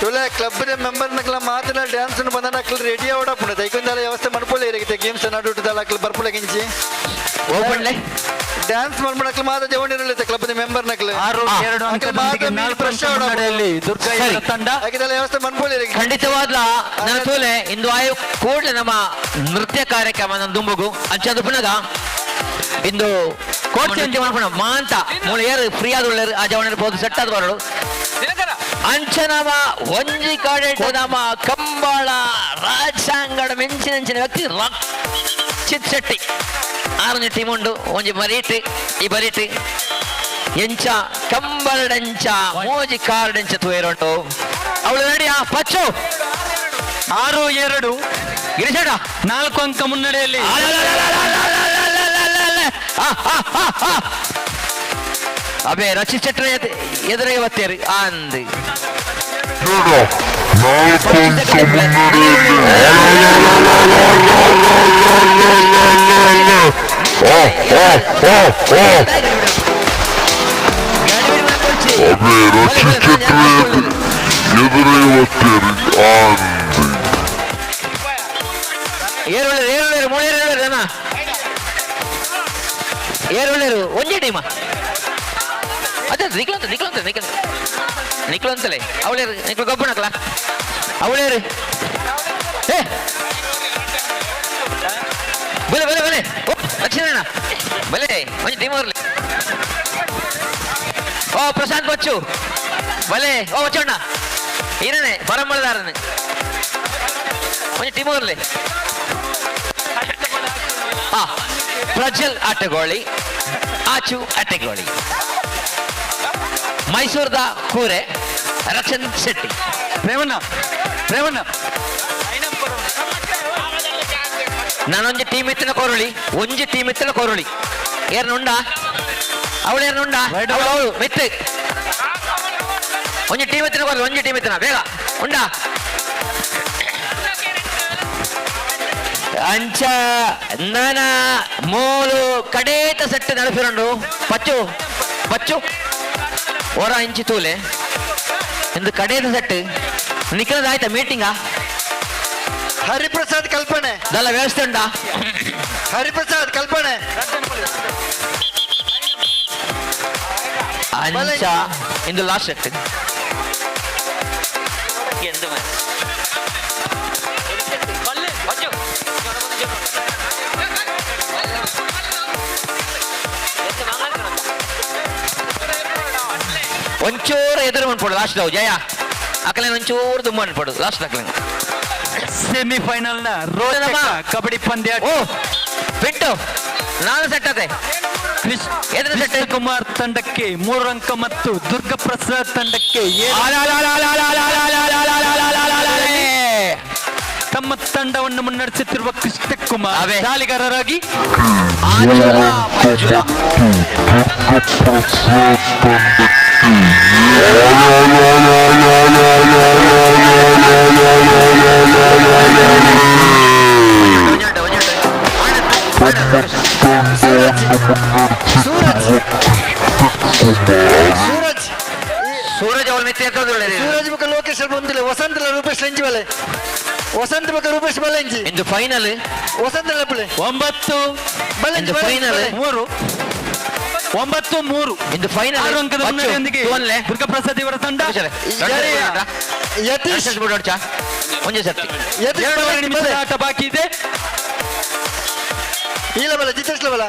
ತುಲೆ ಕ್ಲಬ್ ಮೆಂಬರ್ ನಕಲ ಮಾತ್ರ ಡ್ಯಾನ್ಸ್ ಬಂದ ನಕಲ್ ರೆಡಿ ಅವಡಪ್ಪುಂಡು ದೈಕೊಂದಾಲ ವ್ಯವಸ್ಥೆ ಮನ್ಪೊಲೆ ಇರಗಿದೆ ಗೇಮ್ಸ್ ನಡುಟುದಾಲ ಅಕ್ಲು ಬರ್ಪುಲೆ ಗಿಂಚಿ. ಓಪನ್ಲೆ ಡ್ಯಾನ್ಸ್ ಮನ್ಪುನಕ್ಲು ಮಾತ್ರ ಜವಣಿರಲಿತ್ತೆ ಕ್ಲಬ್ ಮೆಂಬರ್ ನಕಲ್. 6-2 ಅಂಕದೊಂದಿಗೆ 4 ಅಂಕ ಮುನ್ನಡೆಯಲ್ಲಿ ದುರ್ಗಾ ಇವರ ತಂಡ. ಹಾಗಿದೆಲ್ಲ ವ್ಯವಸ್ಥೆ ಮನ್ಪೊಲೆ ಇರಗಿದೆ. ಖಂಡಿತವಾದ್ಲ ನನ್ನ ತೋಲೆ ಇಂದು ಆಯು ಕೂಡಲೇ ನಮ್ಮ ನೃತ್ಯ ಕಾರ್ಯಕ್ರಮ ನನ್ನ ದುಂಬುಗು ಅಂಚಂದು ಪುನಗ ಇಂದು ಕೋಟ್ ಚೇಂಜ್ ಮಾಡ್ಕೊಂಡ ಮಾಂತ ಮೂಲ ಏರು ಫ್ರೀ ಆದ ಉಳ್ಳೇರು ಆ ಜವಣರು ಬೋದು ಸೆಟ್ ಆದ ಬರಡು. ಅಂಚನಮ ಒಂಜಿ ಕಾಡೆಟ್ ನಮ್ಮ ಕಂಬಾಳ ರಾಜಾಂಗಡ ಮೆಂಚಿನಂಚಿನ ವ್ಯಕ್ತಿ ರಕ್ಷಿತ್ ಶೆಟ್ಟಿ ಆರೊಂಜಿ ಟೀಮ್ ಉಂಡು ಒಂಜಿ ಬರೀಟ್ ಈ ಬರೀಟ್ ಎಂಚ ಕಂಬಳಡೆಂಚ ಮೋಜಿ ಕಾರ್ಡೆಂಚ ತೂಯರುಂಟು ಅವಳು ನಡಿಯ ಪಚ್ಚು. 6-2 ಗಿರಿಶಡ 4 ಅಂಕ ಮುನ್ನಡೆಯಲ್ಲಿ. ಅಬೇ ರಕ್ಷಿತ್ ಶೆಟ್ಟರ್ ಎದುರಿಗೆ ಬತ್ತೇರಿ ಅಂದು ಏರುಳ್ಳೇರು ಏರುಳ್ಳೇರು ಮೂಳೇರು ಏರುಳ್ಳೇರು ಅಣ್ಣ ಏರುಳ್ಳೇರು ಒಂಜೇ ಟೀಮ ಅದೇ ನಿಕ್ಲಂತ ನಿಕ್ಲಂತ ನಿಕ್ಲ ನಿಕ್ಲಂತಲೇ ಅವಳೇರು ನಿಕ್ಲು ಗಬ್ಬಣಕ್ಲ ಅವಳೇರು ಏ ಬಲೆ ಬಲೆ ಬಲೆ ಓ ಲಕ್ಷ್ಮೀನಾರಾಯಣ ಬಲೆ ಒಂಜಿ ಟೀಮ್ ಅವ್ರಲಿ ಓ ಪ್ರಶಾಂತ್ ಬಚ್ಚು ಬಲೆ ಓ ಬಚ್ಚಣ್ಣ ಈರನೆ ಪರಂಬಳದಾರನೆ ಒಂಜಿ ಟೀಮ್ ಅವ್ರಲಿ ಆ ಪ್ರಜ್ವಲ್ ಆಟಗೋಳಿ ಆಚು ಆಟಗೋಳಿ ಮೈಸೂರದ ಕೂರೆ ರಕ್ಷನ್ ಶೆಟ್ಟಿ. ಪ್ರೇಮಣ್ಣ ಪ್ರೇಮಣ್ಣ ನಾನೊಂಜಿ ಟೀಮ್ ಇತ್ತಿನ ಕೋರುಳಿ ಒಂಜಿ ಟೀಮ್ ಇತ್ತಿನ ಕೋರುಳಿ ಏರ್ನುಂಡ ಅವಳು ಏರ್ನುಂಡ ಅವಳು ಮಿತ್ತು ಒಂಜಿ ಟೀಮ್ ಇತ್ತಿನ ಕೋರುಳಿ ಒಂಜಿ ಟೀಮ್ ಇತ್ತಿನ ಬೇಗ ಉಂಡ ಅಂಚ ನನ ಮೂಲು ಕಡೇತ ಸೆಟ್ ನಡಪಿರಂಡು ಪಚ್ಚು ಪಚ್ಚು ಒರ ಇಂಚಿ ತೂಲೆ ಇಂದು ಕಡೇತ ಸೆಟ್ ನಿಖಲದ ಆಯ್ತಾ ಮೀಟಿಂಗಾ? ಹರಿಪ್ರಸಾದ್ ಕಲ್ಪನೆ ದಲ್ಲ ವ್ಯವಸ್ಥೆ ಉಂಟಾ? ಹರಿಪ್ರಸಾದ್ ಕಲ್ಪನೆ ಅಂಚ ಇಂದು ಲಾಸ್ಟ್ ಸೆಟ್ ಎಂದು ಒಂಚೂರು ಎದುರು ಮನ್ಪೊಡು ಲಾಸ್ಟ್ ಜಯ ಅಕಲೇನು ಒಂಚೂರು ದುಮ್ಮ ಅನ್ಪೊಡು ಲಾಸ್ಟ್ ಅಕಲೇನು. ಸೆಮಿಫೈನಲ್ ನ ರೋಚಕ ಕಬಡ್ಡಿ ಪಂದ್ಯ. ಓ ಬಿಟ್ಟು ನಾನು ಸೆಟ್ ಅದೇ ಎದುರು ಸೆಟ್. ಕುಮಾರ್ ತಂಡಕ್ಕೆ 3 ಅಂಕ ಮತ್ತು ದುರ್ಗಾ ಪ್ರಸಾದ್ ತಂಡಕ್ಕೆ ತಮ್ಮ ತಂಡವನ್ನು ಮುನ್ನಡೆಸುತ್ತಿರುವ ಕೃಷ್ಣ ಕುಮಾರ್ ದಾಳಿಗಾರರಾಗಿ. ಸೂರಜ್ ಸೂರಜ್ ಅವಳ ಮಿತ್ರ ಸೂರಜ್ ಬೊಕ ಲೋಕೇಶ್ ಬಂದಿಲ್ಲ ವಸಂತ ರೂಪೇಶ್ ಲಂಚಿ ಬಲೆ ವಸಂತ ಬೊಕ ರೂಪೇಶ್ ಬಲೆಂಜಿ ಇಂದು ಫೈನಲ್ ವಸಂತ ಲಪ್ಪಲೆ 9 ಬಲೆಂಜಿ ಫೈನಲ್ 3 9 3 ಇಂದು ಫೈನಲ್ 6 ಅಂಕದ ಮುನ್ನಡೆಯೊಂದಿಗೆ ದುರ್ಗಾ ಪ್ರಸಾದ್ ಇವರ ತಂಡ. ಯತೀಶ್ ಒಂಜೆ ಸರ್ತಿ 2.5 ನಿಮಿಷದ ಆಟ ಬಾಕಿ ಇದೆ. ಇಲ್ಲ ಬಲ ಜಿತೇಶ್ ಬಲ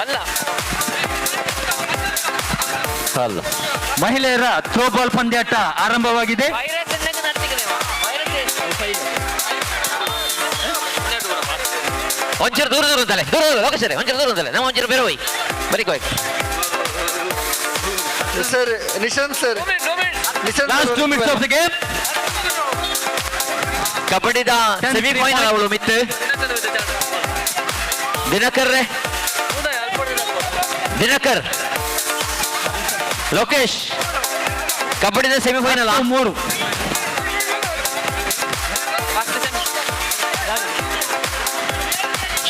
ಅಲ್ಲ ಅಲ್ಲ ಮಹಿಳೆಯರ ಥ್ರೋಬಾಲ್ ಪಂದ್ಯಾಟ ಆರಂಭವಾಗಿದೆ. ಒಂಚೂರು ದೂರ ದೂರ ಅಂತಲೇ, ದೂರ ದೂರ ಲೋಕೇಶ್, ಒಂಚೂರು ದೂರ ಅಂತಲೇ, ನಮ್ಮ ಒಂಚೂರು ಬೇರೆ ಹೋಯ್ ಬರೀ ಹೋಯ್. Sir Nishant sir, Nishant. Last 2 minutes of the game. ಕಬಡ್ಡಿದ semifinal ಅವಳು ಮಿತ್ತು ದಿನಕರ್ ರೇ, ದಿನಕರ್ ಲೋಕೇಶ್ ಕಬಡ್ಡಿದ ಸೆಮಿಫೈನಲ್ 3.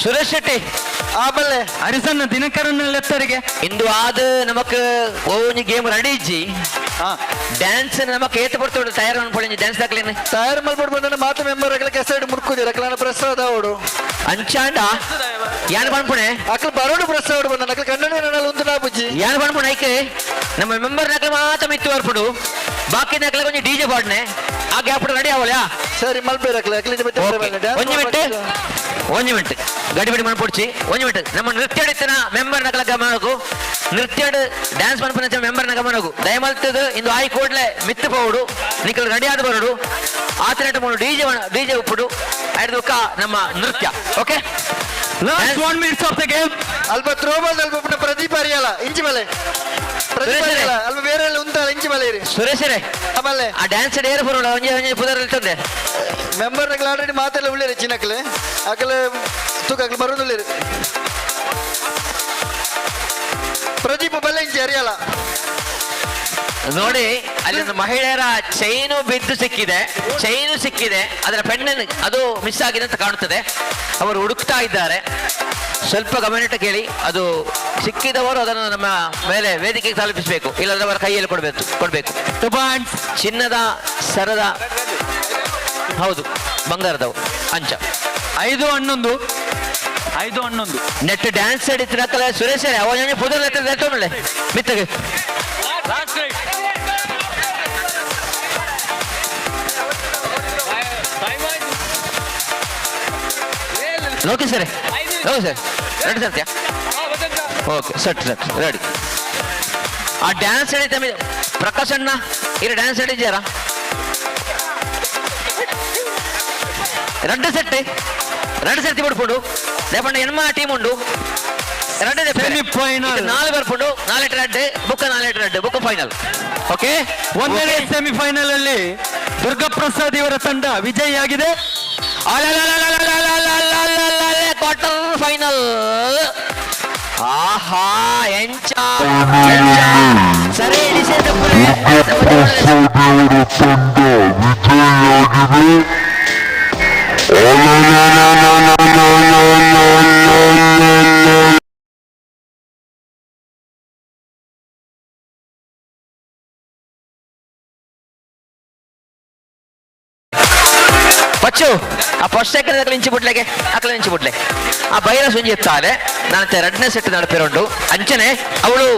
ಸುರೇಶ್ ಶೆಟ್ಟಿ ಆಬಲ್ಲೆ ಹರಿಸನ್ನ ದಿನಕರನ್ನ ಲೆತ್ತರಿಗೆ. ಇಂದು ಆದ ನಮಕ್ ಒಂಜಿ ಗೇಮ್ ರೆಡಿ ಇಜ್ಜಿ. ಡ್ಯಾನ್ಸ್ ನಮಕ್ ಏತ್ ಪಡ್ತೋಡು ತಯಾರು ಅನ್ಕೊಳ್ಳಿ ಡ್ಯಾನ್ಸ್ ದಾಕ್ಲೇನೆ ತಯಾರು ಮಲ್ಪಡ್ ಬಂದ ಮಾತು ಮೆಂಬರ್ ಅಗಲ ಕೆಸೈಡ್ ಮುರ್ಕುದಿರ ಅಕಲಾನ ಪ್ರಸಾದ್ ಅವಡು ಅಂಚಾಂಡ ಯಾನ್ ಪನ್ಪುಣೆ ಅಕಲ್ ಬರೋಡು ಪ್ರಸಾದ್ ಬಂದ ಅಕಲ್ ಕನ್ನಡ ಒಂದು ನಾಬುಜಿ ಯಾನ್ ಪನ್ಪುಣೆ ಐಕೆ ನಮ್ಮ ಮೆಂಬರ್ ನಕಲ ಮಾತ್ರ ಮಿತ್ತು ಬರ್ಪುಡು, ಬಾಕಿ ನಕಲ ಕೊಂಚ ಡಿಜೆ ಪಾಡ್ನೆ ಆ ಗ್ಯಾಪ್ ರೆಡಿ ಅವಲ್ಯಾ. ಸರಿ ಮಲ್ಪೇರು ಅಕಲ ಅಕಲ ಒಂಜಿ ಮಿನಿಟ್, ಒಂಜಿ ಮಿನಿಟ್ ಗಡಿ ಬಿಡಿ ಮನ್ಪೊಡ್ಚಿ, ಒಂಜಿ ಮಿನಿಟ್. ನಮ್ಮ ನೃತ್ಯ ಇತ್ತಿನ ಮೆಂಬರ್ ನಕಲ ಗಮನಕು, ನೃತ್ಯ ಡ್ಯಾನ್ಸ್ ಮನ್ಪುನ ಮೆಂಬರ್ ನ ಗಮನಕು ದಯಮಲ್ತದ ಇಂದು ಆಯಿ ಕೂಡ್ಲೆ ಮಿತ್ತು ಪೋಡು, ನಿಕಲ್ ರೆಡಿ ಆದ ಬರೋಡು ಆತನೇಟ ಮೂಡು ಡಿಜೆ ಡಿಜೆ ಉಪ್ಪುಡು ಐದು ನಮ್ಮ ನೃತ್ಯ. Okay, last 1 minutes of the game. ಅಲ್ಪ ಥ್ರೋಬಾಲ್ ಅಲ್ಪ ಪ್ರದೀಪ್ ಅರಿಯಲ್ಲ ಇಂಚಿ ಮಲೆ, ಪ್ರದೀಪ್ ಅರಿಯಲ್ಲ ಅಲ್ಪ ಬೇರೆ ಎಲ್ಲ ಉಂಟಲ್ಲ ಇಂಚಿ ಮಲೆ ಇರಿ ಸುರೇಶರೇ ಆಮೇಲೆ ಆ ಡ್ಯಾನ್ಸ್ ಡೇರ್ ಬರೋಣ ಒಂಜಿ ಒಂಜಿ ಪುದರ್ ಇರ್ತದೆ. ಮೆಂಬರ್ ನಕಲ್ ಆಲ್ರೆಡಿ ಮಾತೆಲ್ಲ ಉಳ್ಳೇರಿ ಚಿನ್ನಕ್ಲೆ ಅಕಲ ತೂಕ ಅಕಲ್ ಬರೋದುಳ್ಳೇರಿ. ಪ್ರದೀಪ್ ಬಲ್ಲೆ ಇಂಚಿ ಅರಿಯಲ್ಲ. ನೋಡಿ ಅಲ್ಲಿ ಒಂದು ಮಹಿಳೆಯರ ಚೈನು ಬಿದ್ದು ಸಿಕ್ಕಿದೆ, ಚೈನು ಸಿಕ್ಕಿದೆ, ಅದರ ಪೆಂಡನ್ ಅದು ಮಿಸ್ ಆಗಿದೆ ಅಂತ ಕಾಣುತ್ತದೆ. ಅವರು ಹುಡುಕ್ತಾ ಇದ್ದಾರೆ, ಸ್ವಲ್ಪ ಗಮನಿಟ್ಟು ಕೇಳಿ. ಅದು ಸಿಕ್ಕಿದವರು ಅದನ್ನು ನಮ್ಮ ಮೇಲೆ ವೇದಿಕೆಗೆ ತಲುಪಿಸಬೇಕು, ಇಲ್ಲಾಂದ್ರೆ ಅವರ ಕೈಯಲ್ಲಿ ಕೊಡಬೇಕು ಕೊಡಬೇಕು. ಚಿನ್ನದ ಸರದ, ಹೌದು ಬಂಗಾರದವು ಅಂಚ. 5-11 5-11. ನೆಟ್ ಡ್ಯಾನ್ಸ್ ಹಿಡಿತಿರಕ್ಕಲ್ಲ ಸುರೇಶ್ ಅವನ ಪುದರ್ ಎತ್ತೊಂಡೆ ಮಿತ್ತಗೆ. Lokesh sir, Lokesh sir ready ಸರ್ತ್ಯಾ? Okay set set ready. ಆ ಡ್ಯಾನ್ಸ್ ಹಿಡಿತ ಪ್ರಕಾಶ್ ಅಣ್ಣ ಇರ ಡ್ಯಾನ್ಸ್ ಹಿಡಿದ್ಯಾರ? రెండు సెట్ రెండు సెట్ ಬಿಡ್ಪುಂಡು ಲೇಪಂಡ ಎನ್ಮ ಟೀಮ್ ಉಂಡು ಎರಡು ಸೆಮಿಫೈನಲ್ ನಾಲ್ ಬರ್ಪುಂಡು ನಾಲ್ಕು ರೆಡ್ ಬುಕ್ಕ ನಾಲ್ಕು ರೆಡ್ ಬುಕ್ಕ ಫೈನಲ್. ಓಕೆ, ಒಂದನೇ ಸೆಮಿಫೈನಲ್ ಅಲ್ಲಿ ದುರ್ಗಾಪ್ರಸಾದ್ ಇವರ ತಂಡ ವಿಜಯಿಯಾಗಿದೆ. Quarter final. ಆಹಾ ಎಂಚ ಸರಿ ಪಚ್ಚು ಆ ಫಸ್ಟ್ ಸೆಕೆಂಡ್ ಅಕಲ ಇಂಚಿ ಬಿಡ್ಲೆಗೆ ಅಕಲ ಇಂಚಿ ಬಿಡ್ಲೆ ಆ ಬೈರಸ್ ಒಂಜಿ ಎತ್ತಾರೆ ನಾನು ಎರಡನೇ ಸೆಟ್ ನಡಪಿರುಂಡು ಅಂಚನೆ ಅವಳು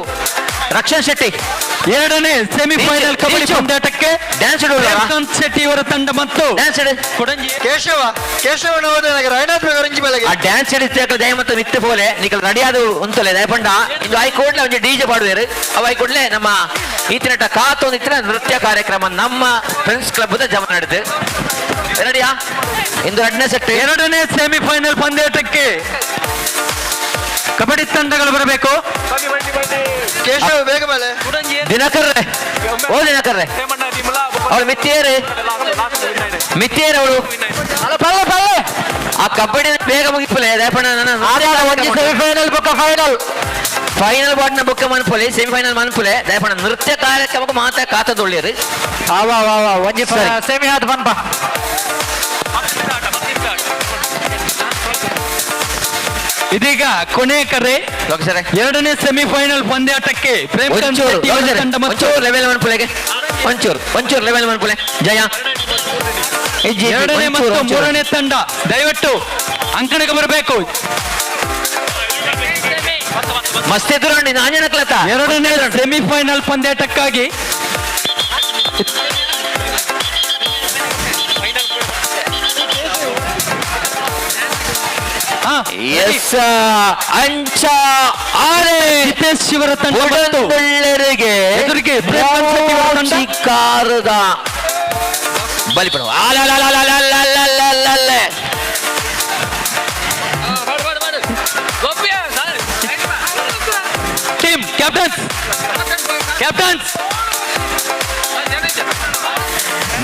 ರಕ್ಷಣ್ ಶೆಟ್ಟಿ. ಎರಡನೇ ಸೆಮಿಫೈನಲ್ ಕಬಡ್ಡಿ ಪಂದ್ಯಾಟಕ್ಕೆ ಡ್ಯಾನ್ಸ್ ಶ್ರೀಕಾಂತ್ ಶೆಟ್ಟಿ ಇವರ ತಂಡ ಮತ್ತು ಡ್ಯಾನ್ಸ್ ಕೊಡಂಜಿ ಕೇಶವ ಕೇಶವ ನವೋದಯ ರಾಯನಾಥ್ ರಂಜಿ ಬೆಳಗ್ಗೆ ಆ ಡ್ಯಾನ್ಸ್ ಹಿಡಿತ ದಯ ಮತ್ತು ಮಿತ್ತು ಪೋಲೆ ನಿಕಲ್ ರೆಡಿ ಆದ ಉಂತಲೆ ದಯಪಂಡ ಇಂದು ಆಯ್ ಕೂಡ್ಲೆ ಒಂಜಿ ಡಿಜೆ ಪಾಡುವೇರು ಅವ ಆಯ್ ಕೂಡ್ಲೆ ನಮ್ಮ ಈತಿನಟ ಕಾತೊಂದು ಇತ್ತಿನ ನೃತ್ಯ ಕಾರ್ಯಕ್ರಮ ನಮ್ಮ ಫ್ರೆಂಡ್ಸ್ ಕ್ಲಬ್ ಜಮಾ ನಡೆದು ರೆಡಿಯಾ ಇಂದು ಎರಡನೇ ಸೆಟ್. ಎರಡನೇ ಸೆಮಿಫೈನಲ್ ಪಂದ್ಯಾಟಕ್ಕೆ ಕಬಡ್ಡಿ ತಂಡಗಳು ಬರಬೇಕು. ಕೇಶವ ಬೇಗ ಮೇಲೆ ದಿನಕರ್ ರೇ, ಓ ದಿನಕರ್ ರೇ, ಅವಳು ಮಿತ್ತಿಯರು ಮಿತ್ತಿಯರು ಅವಳು ಪಲ್ಲೆ ಪಲ್ಲೆ ಆ ಕಬಡ್ಡಿ ಬೇಗ ಮುಗಿಪುಲೆ ದಯಪಂಡ ಸೆಮಿಫೈನಲ್ ಬುಕ್ಕ ಫೈನಲ್ ಫೈನಲ್ ಬಾಟ್ನ ಬುಕ್ಕ ಮನ್ಪುಲೆ ಸೆಮಿಫೈನಲ್ ಮನ್ಪುಲೆ ದಯಪಂಡ ನೃತ್ಯ ಕಾರ್ಯಕ್ರಮಕ್ಕೆ ಮಾತ್ರ ಕಾತದೊಳ್ಳಿರು. ಒಂಜಿ ಸೆಮಿ ಆದ್ ಪನ್ಪ. ಇದೀಗ ಕೊನೆಯ ಕರೆ ಎರಡನೇ ಸೆಮಿಫೈನಲ್ ಪಂದ್ಯಾಟಕ್ಕೆ ಪ್ರೇಮ್ಕಾಂತ್ ಶೆಟ್ಟಿ ಅವರ ತಂಡ ಮತ್ತು ಲೆವೆಲ್ ಮನ್ಪುಲೆಗೆ ಒಂಚೂರು ಒಂಚೂರು ಲೆವೆಲ್ ಮನ್ಪುಲೆ ಜಯ ಎರಡನೇ ಮತ್ತು ಮೂರನೇ ತಂಡ ದಯವಿಟ್ಟು ಅಂಕಣಕ್ಕೆ ಬರಬೇಕು. ಮಸ್ತ್ ಎದುರು ನಾಂಜನಕ್ಲತ. ಎರಡನೇ ಸೆಮಿಫೈನಲ್ ಪಂದ್ಯಾಟಕ್ಕಾಗಿ ಎಸ್ ಅಂಚ ಜಿತೇಶ್ ಶಿವರ ತಂಡ ಮತ್ತು ಬುಡಂದುಳ್ಳೆರಿಗೆ ಎದುರಿಗೆ ಪ್ರೇಮ್ ಶೆಟ್ಟಿ ಅವರ ತಂಡ. ಶಿಕಾರದ ಬಲಿಪಡ. Team captains, captains.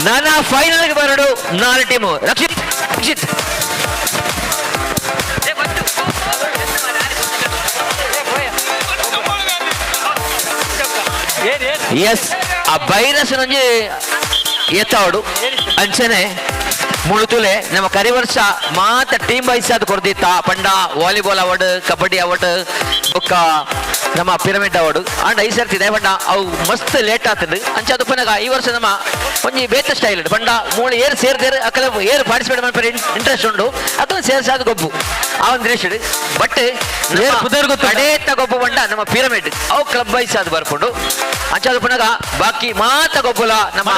ನನ್ನ ಫೈನಲ್ಗೆ ಬರಡು ನಾಲ್ ಟೀಮು. ರಕ್ಷಿತ್, ರಕ್ಷಿತ್. ಎಸ್, ಆ ಬೈರಸ್ ನಂಜಿ ಎತ್ತಾವಡು ಅಂಚನೆ ಮುಳುತುಲೆ. ನಮ್ಮ ಕರಿವರ್ಷ ಮಾತ ಟೀಮ್ ವೈಸ್ ಅದು ಕೊರ್ದಿತ್ತ ಪಂಡ ವಾಲಿಬಾಲ್ ಅವಾರ್ಡ್, ಕಬಡ್ಡಿ ಅವಾರ್ಡ್, ಬೊಕ್ಕ ನಮ್ಮ ಪಿರಮಿಡ್ ಅವಾರ್ಡ್. ಆಂಡ ಈ ಸರ್ತಿ ಪಂಡ ಅವು ಮಸ್ತ್ ಲೇಟ್ ಆಗ್ತದೆ. ಅಂಚ ಅದು ಪನಗ ಈ ವರ್ಷ ನಮ್ಮ ಒಂಜಿ ಬೇತ ಸ್ಟೈಲ್ ಪಂಡ ಮೂಳು ಏರ್ ಸೇರ್ದೇರು ಅಕಲ ಏರ್ ಪಾರ್ಟಿಸಿಪೇಟ್ ಮಾಡ್ತಾರೆ, ಇಂಟ್ರೆಸ್ಟ್ ಉಂಡು ಅಕಲ ಸೇರ್ಸಾದ ಗೊಬ್ಬು ಆ ಒಂದು ರೇಷ್. ಬಟ್ ಕಡೇತ ಗೊಬ್ಬು ಪಂಡ ನಮ್ಮ ಪಿರಮಿಡ್ ಅವು ಕ್ಲಬ್ ವೈಸ್ ಅದು ಬರ್ಕೊಂಡು. ಅಂಚ ಅದು ಪುನಗ ಬಾಕಿ ಮಾತ ಗೊಬ್ಬುಲ ನಮ್ಮ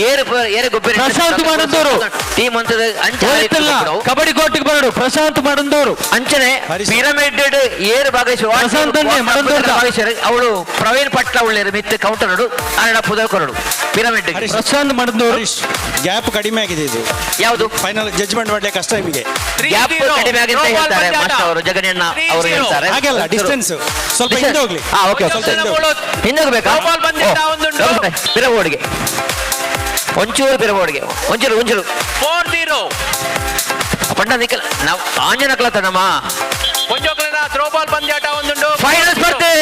ಏರು ಏರು ಗೊಬ್ಬರ ಪ್ರಶಾಂತ್ ಮಾಡಂದೂರು. ಟೀಮ್ ಅಂತದ ಅಂಚ ಒಳಿತಲ್ಲ, ಕಬಡ್ಡಿ ಕೋರ್ಟ್ಗೆ ಬರಡು ಪ್ರಶಾಂತ್ ಮಾಡಂದೂರು. ಅಂಚನೆ ಪಿರಮಿಡ್ ಏರು ಭಾಗವಹಿಸುವ ಪ್ರಶಾಂತ್ ಅನ್ನೇ ಮಡಂದೂರ್ದ. ಭಾಗವಹಿಸ್ಯಾರ ಅವಳು ಪ್ರವೀಣ್ ಪಟ್ಲ ಉಳ್ಳೇರು ಮಿತ್ ಕೌಂಟರ್ ನೋಡು ಆರಡ ಪುದರ್ ಕೊರಡು ಪಿರಮಿಡ್. ಪ್ರಶಾಂತ್ ಮಾಡಂದೂರು. ಗ್ಯಾಪ್ ಕಡಿಮೆ ಆಗಿದೆ ಇದು. ಯಾವುದು? ಫೈನಲ್ ಜಡ್ಜ್ಮೆಂಟ್ ಮಾಡ್ಲಿಕ್ಕೆ ಕಷ್ಟ ನಿಮಗೆ. ಗ್ಯಾಪ್ ಕಡಿಮೆ ಆಗಿದೆ ಅಂತ ಹೇಳ್ತಾರೆ ಮಾಸ್ಟರ್ ಅವರು, ಜಗನಣ್ಣ ಅವರು ಹೇಳ್ತಾರೆ. ಹಾಗೆಲ್ಲ ಡಿಸ್ಟೆನ್ಸ್ ಸ್ವಲ್ಪ ಹಿಂದೆ ಹೋಗ್ಲಿ. ಹಾ, ಓಕೆ. ಸ್ವಲ್ಪ ಹಿಂದೆ ಹೋಗ್ಲಿ. ಹಿಂದೆ ಹೋಗ್ಬೇಕಾ? ಪಿರಬೋರ್ಡ್ಗೆ ಒಂಚೂರು, ಪಿರಬೋರ್ಡ್ಗೆ ಒಂಚೂರು, ಒಂಚೂರು. 4-0. ಪಂಡ ನಿಕ್ಕಲ್ ನಾವು ಆಂಜನ ಕಲತ ನಮ್ಮ ಒಂಜೋಕ್ಲೆನ ಥ್ರೋಬಾಲ್ ಪಂದ್ಯಾಟ ಒಂದುಂಡು. ಫೈನಲ್ ಸ್ಪರ್ಧೆ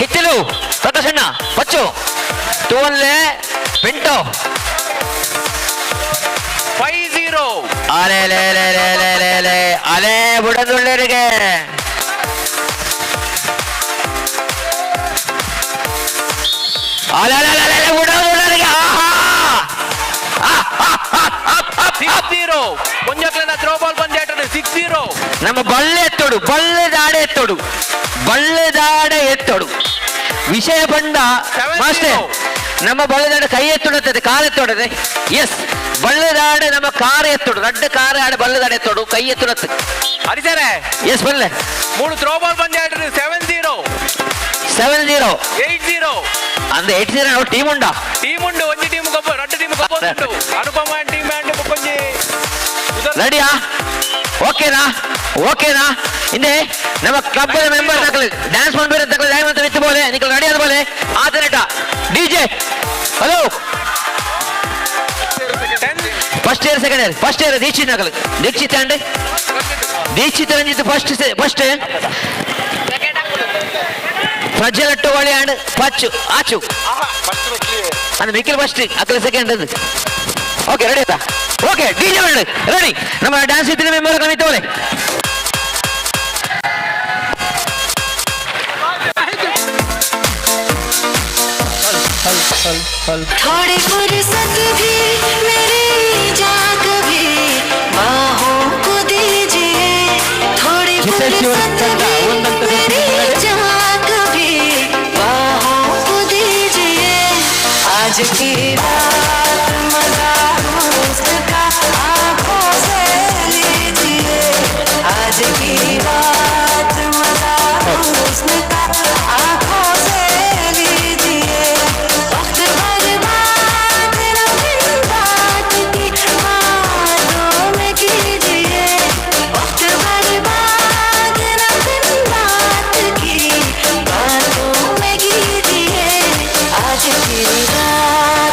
ಹಿತ್ತಿಲು ಪ್ರಕಾಶಣ್ಣ ಪಚ್ಚು ತೋನ್ಲೆ ಪಿಂಟೋ. 5-0. ಅಲೆ ಲೇ ಲೇ ಲೇ ಲೇ ಲೇ ಲೇ ಅಲೆ ಬುಡದುಳ್ಳರಿಗೆ. ಅಲೆ ಅಲೆ ಅಲೆ ಅಲೆ ಬುಡದುಳ್ಳರಿಗೆ. ಆಹಾ. 6-0. ಒಂಜೋಕ್ಲೆನ ಥ್ರೋಬಾಲ್ ಪಂದ್ಯಾಟ 6-0. ನಮ್ಮ ಬಳ್ಳೆ ಎತ್ತೋಡು, ಬಳ್ಳೆದಾಡೆ ಎತ್ತೋಡು, ಬಳ್ಳೆದಾಡೆ ಎತ್ತೋಡು. ವಿಷಯ ಬಂಡ ಮಾಸ್ಟರ್, ನಮ್ಮ ಬಳ್ಳೆದಾಡೆ ಕೈ ಎತ್ತೊಡುತ್ತದೆ, ಕಾಲು ಎತ್ತೊಡದೆ. ಎಸ್, ಬಳ್ಳೆದಾಡೆ ನಮ್ಮ ಕಾರ್ ಎತ್ತೋಡು, ರಡ್ಡ ಕಾರ್ ಆಡೆ ಬಳ್ಳೆದಾಡೆ ಎತ್ತೋಡು, ಕೈ ಎತ್ತೊಡತ್ತೆ. ಹರಿಸರೆ. ಎಸ್, ಬಲ್ಲೆ. ಮೂರು ಥ್ರೋಬಾಲ್ ಪಂದ್ಯಾಟ 7-0. 7-0. 8-0. ಅಂದ್ರೆ 8-0 ಟೀಮ್ ಉಂಡಾ? ಟೀಮ್ ಉಂಡು. ಒಂಜಿ ಟೀಮ್ ಗೊಬ್ಬ, ರಡ್ಡು ಟೀಮ್ ಗೊಬ್ಬ ಉಂಟು. ಅನುಪಮ ಟೀಮ್ ಅಂಡ್ ಬೊಕ್ಕೊಂಜಿ. ರೆಡಿಯಾ? ಓಕೆನಾ? ಓಕೆನಾ? ಹಿಂದೆ ನಮ್ಮ ಕ್ಲಬ್ ಮೆಂಬರ್ ನಕಲು ಡ್ಯಾನ್ಸ್ ಮಾಡ್ಬೇರೆ ತಕಲು ಡ್ಯಾನ್ಸ್ ಅಂತ ಬಿತ್ತು ಬೋಲೆ ನಿಕಲ್ ರೆಡಿ ಆದ ಬೋಲೆ ಆತನೇಟ DJ. Hello, first year, second year. First year Dikshit ನಕಲು ದೀಕ್ಷಿತ್ ಅಂಡ್ ದೀಕ್ಷಿತ್ ರಂಜಿತ್ ಫಸ್ಟ್. ಫಸ್ಟ್ ಪ್ರಜ್ವಲ್ ಅಟ್ಟುವಾಳಿ ಅಂಡ್ ಪಚ್ಚು ಆಚು ಅಂದ್ರೆ ನಿಖಿಲ್ ಫಸ್ಟ್, ಅಕಲ ಸೆಕೆಂಡ್ ಅದು. ಓಕೆ, ರೆಡಿ ಆಯ್ತಾ? Okay, DJ ready. ನಮ್ಮ ಡ್ಯಾನ್ಸ್ ಇದ್ದರೆ ಮೆಂಬರ್ ಕಮ್ಮಿ ತೋಲೆ. थोड़ी फुर्सत भी मेरी जा कभी बाहों को दीजिए, थोड़ी फुर्सत भी मेरी जा कभी बाहों को दीजिए। आज की रात मजा उसका आंखों से लीजिए, आज की रात मजा उसका आंखों से लीजिए। वक्त बर्बाद न बिन बात की बातों में कीजिए, वक्त बर्बाद न बिन बात की बातों में कीजिए। आज की रात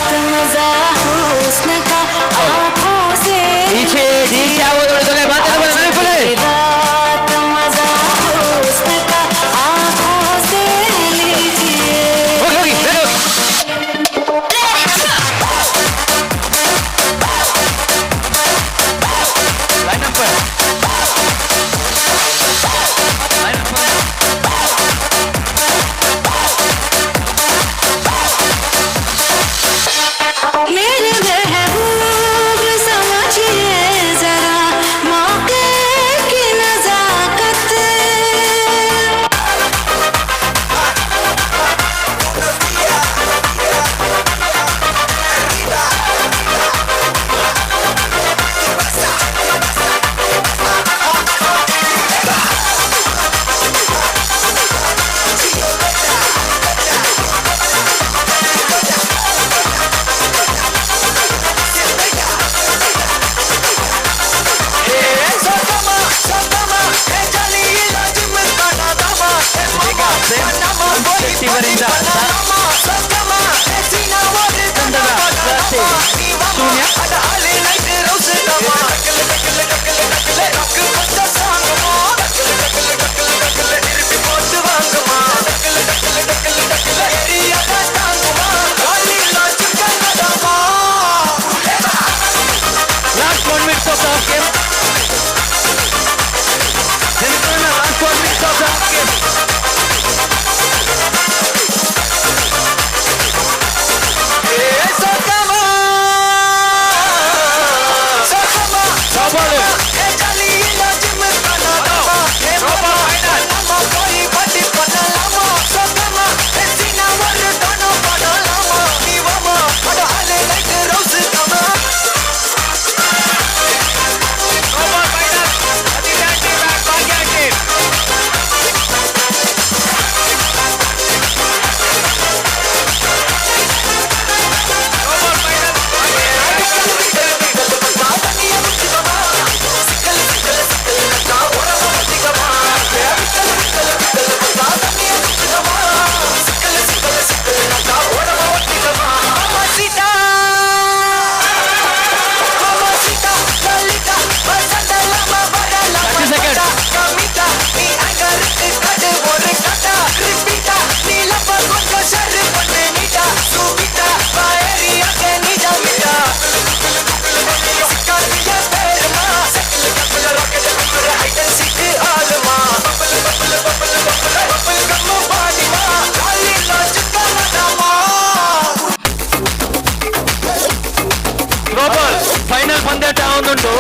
ಥ್ರೋಬಾಲ್ ಫೈನಲ್ ಪಂದ್ಯಾಟ ಒಂದುಂಟು.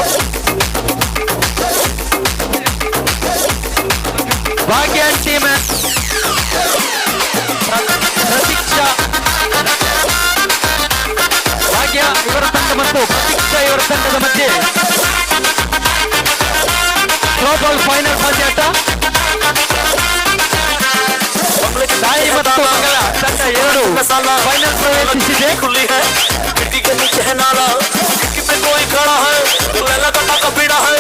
ಭಾಗ್ಯ ಟೀಮ್ ಪ್ರತೀಕ್ಷಾ ಭಾಗ್ಯ ಇವರ ತಂಡ ಮತ್ತು ಪ್ರತೀಕ್ಷಾ ಇವರ ತಂಡದ ಮಧ್ಯೆ ಥ್ರೋಬಾಲ್ ಫೈನಲ್ ಪಂದ್ಯಾಟ. ತಾಯಿ ಮತ್ತು ಮಗಳ ತಂಡ ಎರಡು ಫೈನಲ್ ಪ್ರವೇಶಿಸಿದೆ. खिड़की के नीचे है नाला, खिड़की पे कोई खड़ा है, लैला का टाका पीड़ा है,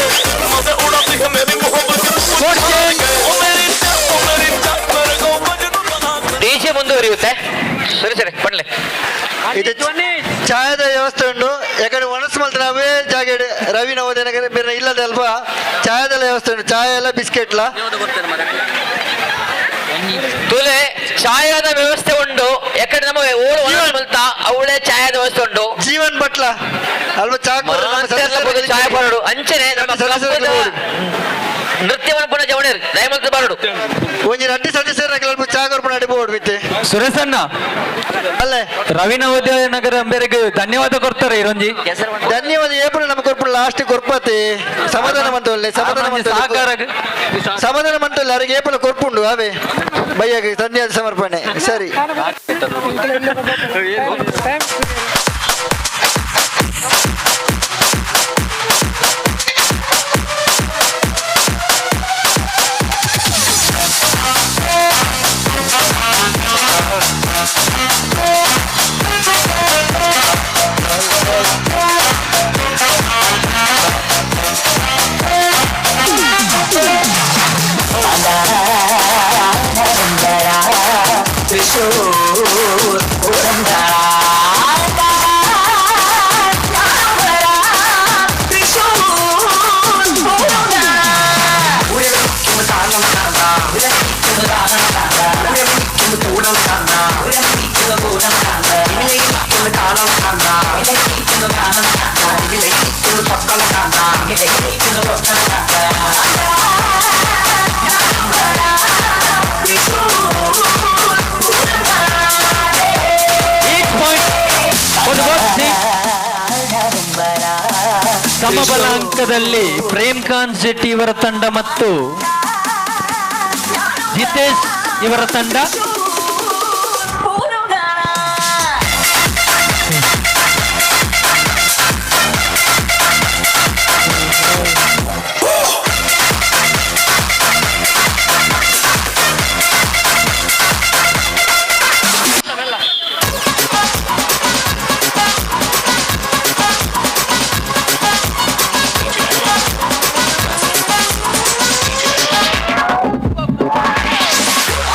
मजे उड़ाती है मेरी मोहब्बत। ओ मेरी ओ मेरी मेरे को मजनू बना। ಡಿಜೆ ಮುಂದುವರಿಯುತ್ತೆ. ಸರಿ ಸರಿ ಪಡ್ಲೆ. ಇದು ಚಾಯದ ವ್ಯವಸ್ಥೆ ಉಂಟು. ಯಾಕಂದ್ರೆ ಒಣಸು ಮಲ್ತ ನಾವೇ ಜಾಗ ರವಿ ನವೋದಯ ಬೇರೆ ಇಲ್ಲದೆ ಅಲ್ವಾ ಚಾಯದೆಲ್ಲ ವ್ಯವಸ್ಥೆ ಉಂಟು. ಚಾಯ ಎಲ್ಲ ಬಿಸ್ಕೆಟ್ಲ. ತುಲೆ ಛಾಯಾದ ವ್ಯವಸ್ಥೆ ಉಂಟು. ಯಾಕಂದ್ರೆ ನಮ್ಮ ಓಳು ಮಲ್ತ ಅವಳೆ ಛಾಯಾದ ವ್ಯವಸ್ಥೆ ಉಂಟು. ಜೀವನ್ ಭಟ್ಲ ಅಲ್ವಾ ಚಾ ಛಾಯ ಬರಡು ಅಂಚನೆ ನಮ್ಮ ಕಬ್ಬದ ನೃತ್ಯವನ್ನು ಪುನಃ ಜವಣೇರು ದಯಮಲ್ತ ಬರಡು. ಒಂಜಿ ರಡ್ಡಿ ಸದಸ್ಯರ ಅಲ್ಪ ಚಾ ಕೊರ್ಪುನ ಅಡಿ ಬೋರ್ಡ್ ಬಿತ್ತೆ. ಸುರೇಶಣ್ಣ ಅಲ್ಲೇ ರವಿ ನವೋದಯ ನಗರ ಅಂಬೇರಿಗೆ ಧನ್ಯವಾದ ಕೊಡ್ತಾರೆ ಇರೊಂಜಿ. ಧನ್ಯವಾದ ಏಪುರ ನಮ್ಮ ಕೊರ್ಪುನ ಲಾಸ್ಟ್ ಕೊರ್ಪತಿ ಸಮಾಧಾನ ಮಂತೊಲ್ಲೆ ಸಮಾಧಾನ ಮಂತೊಲ್ಲೆ ಸಹಕಾರ ಸಮಾಧಾನ ಮಂತೊಲ್ಲೆ ಅರಿಗೆ ಏಪುಲ ಕೊರ್ಪುಂಡು ಅವೇ ಬಯ್ಯಾಗ ಧನ್ಯವಾದ ಸಮರ್ಪಣೆ ಸರಿ. ಸಮಬಲ ಅಂಕದಲ್ಲಿ ಪ್ರೇಮ್ ಖಾನ್ ಶೆಟ್ಟಿ ಇವರ ತಂಡ ಮತ್ತು ಜಿತೇಶ್ ಇವರ ತಂಡ.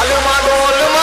ಅಲುಮಾಡೋಲು.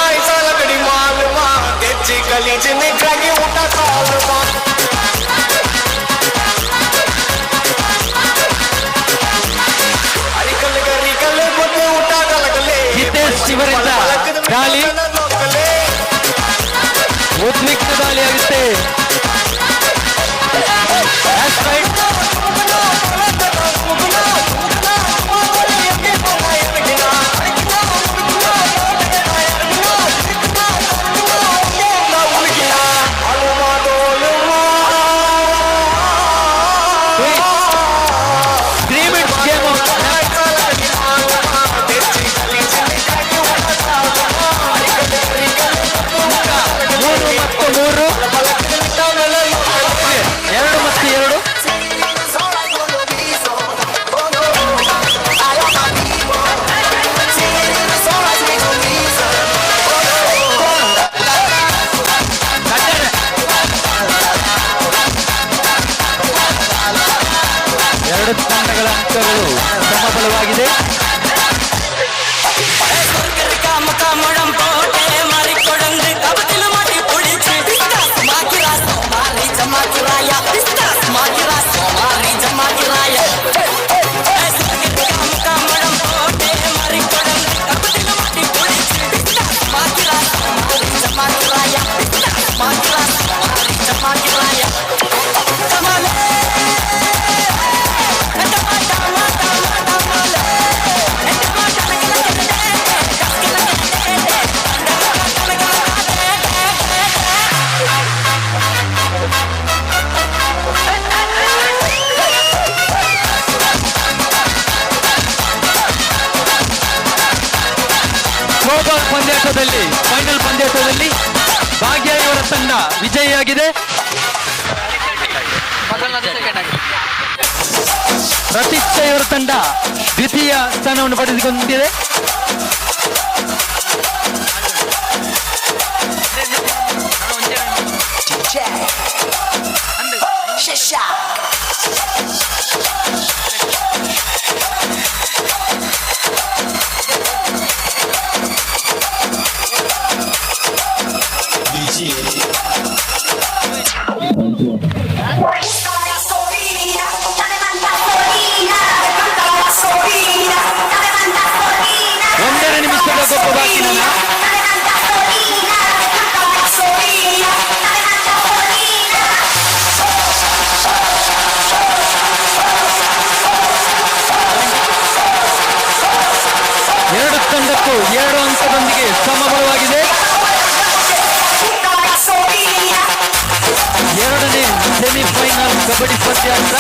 ಪಂದ್ಯಾಟದಲ್ಲಿ, ಫೈನಲ್ ಪಂದ್ಯಾಟದಲ್ಲಿ ಭಾಗ್ಯ ಇವರ ತಂಡ ವಿಜಯಿಯಾಗಿದೆ. ಪ್ರತೀಕ್ಷಾ ಇವರ ತಂಡ ದ್ವಿತೀಯ ಸ್ಥಾನವನ್ನು ಪಡೆದುಕೊಂಡಿದೆ. ಒಂದರ ನಿಮಿಷದ ಗೊಬ್ಬ ಬಾಕಿ ನನ್ನ. ಎರಡು ತಂಡಕ್ಕೂ 2 ಅಂಕದೊಂದಿಗೆ ಸಮಬಲವಾಗಿದೆ. ಎರಡನೇ semifinal kabaddi ಪಂದ್ಯಾಟ.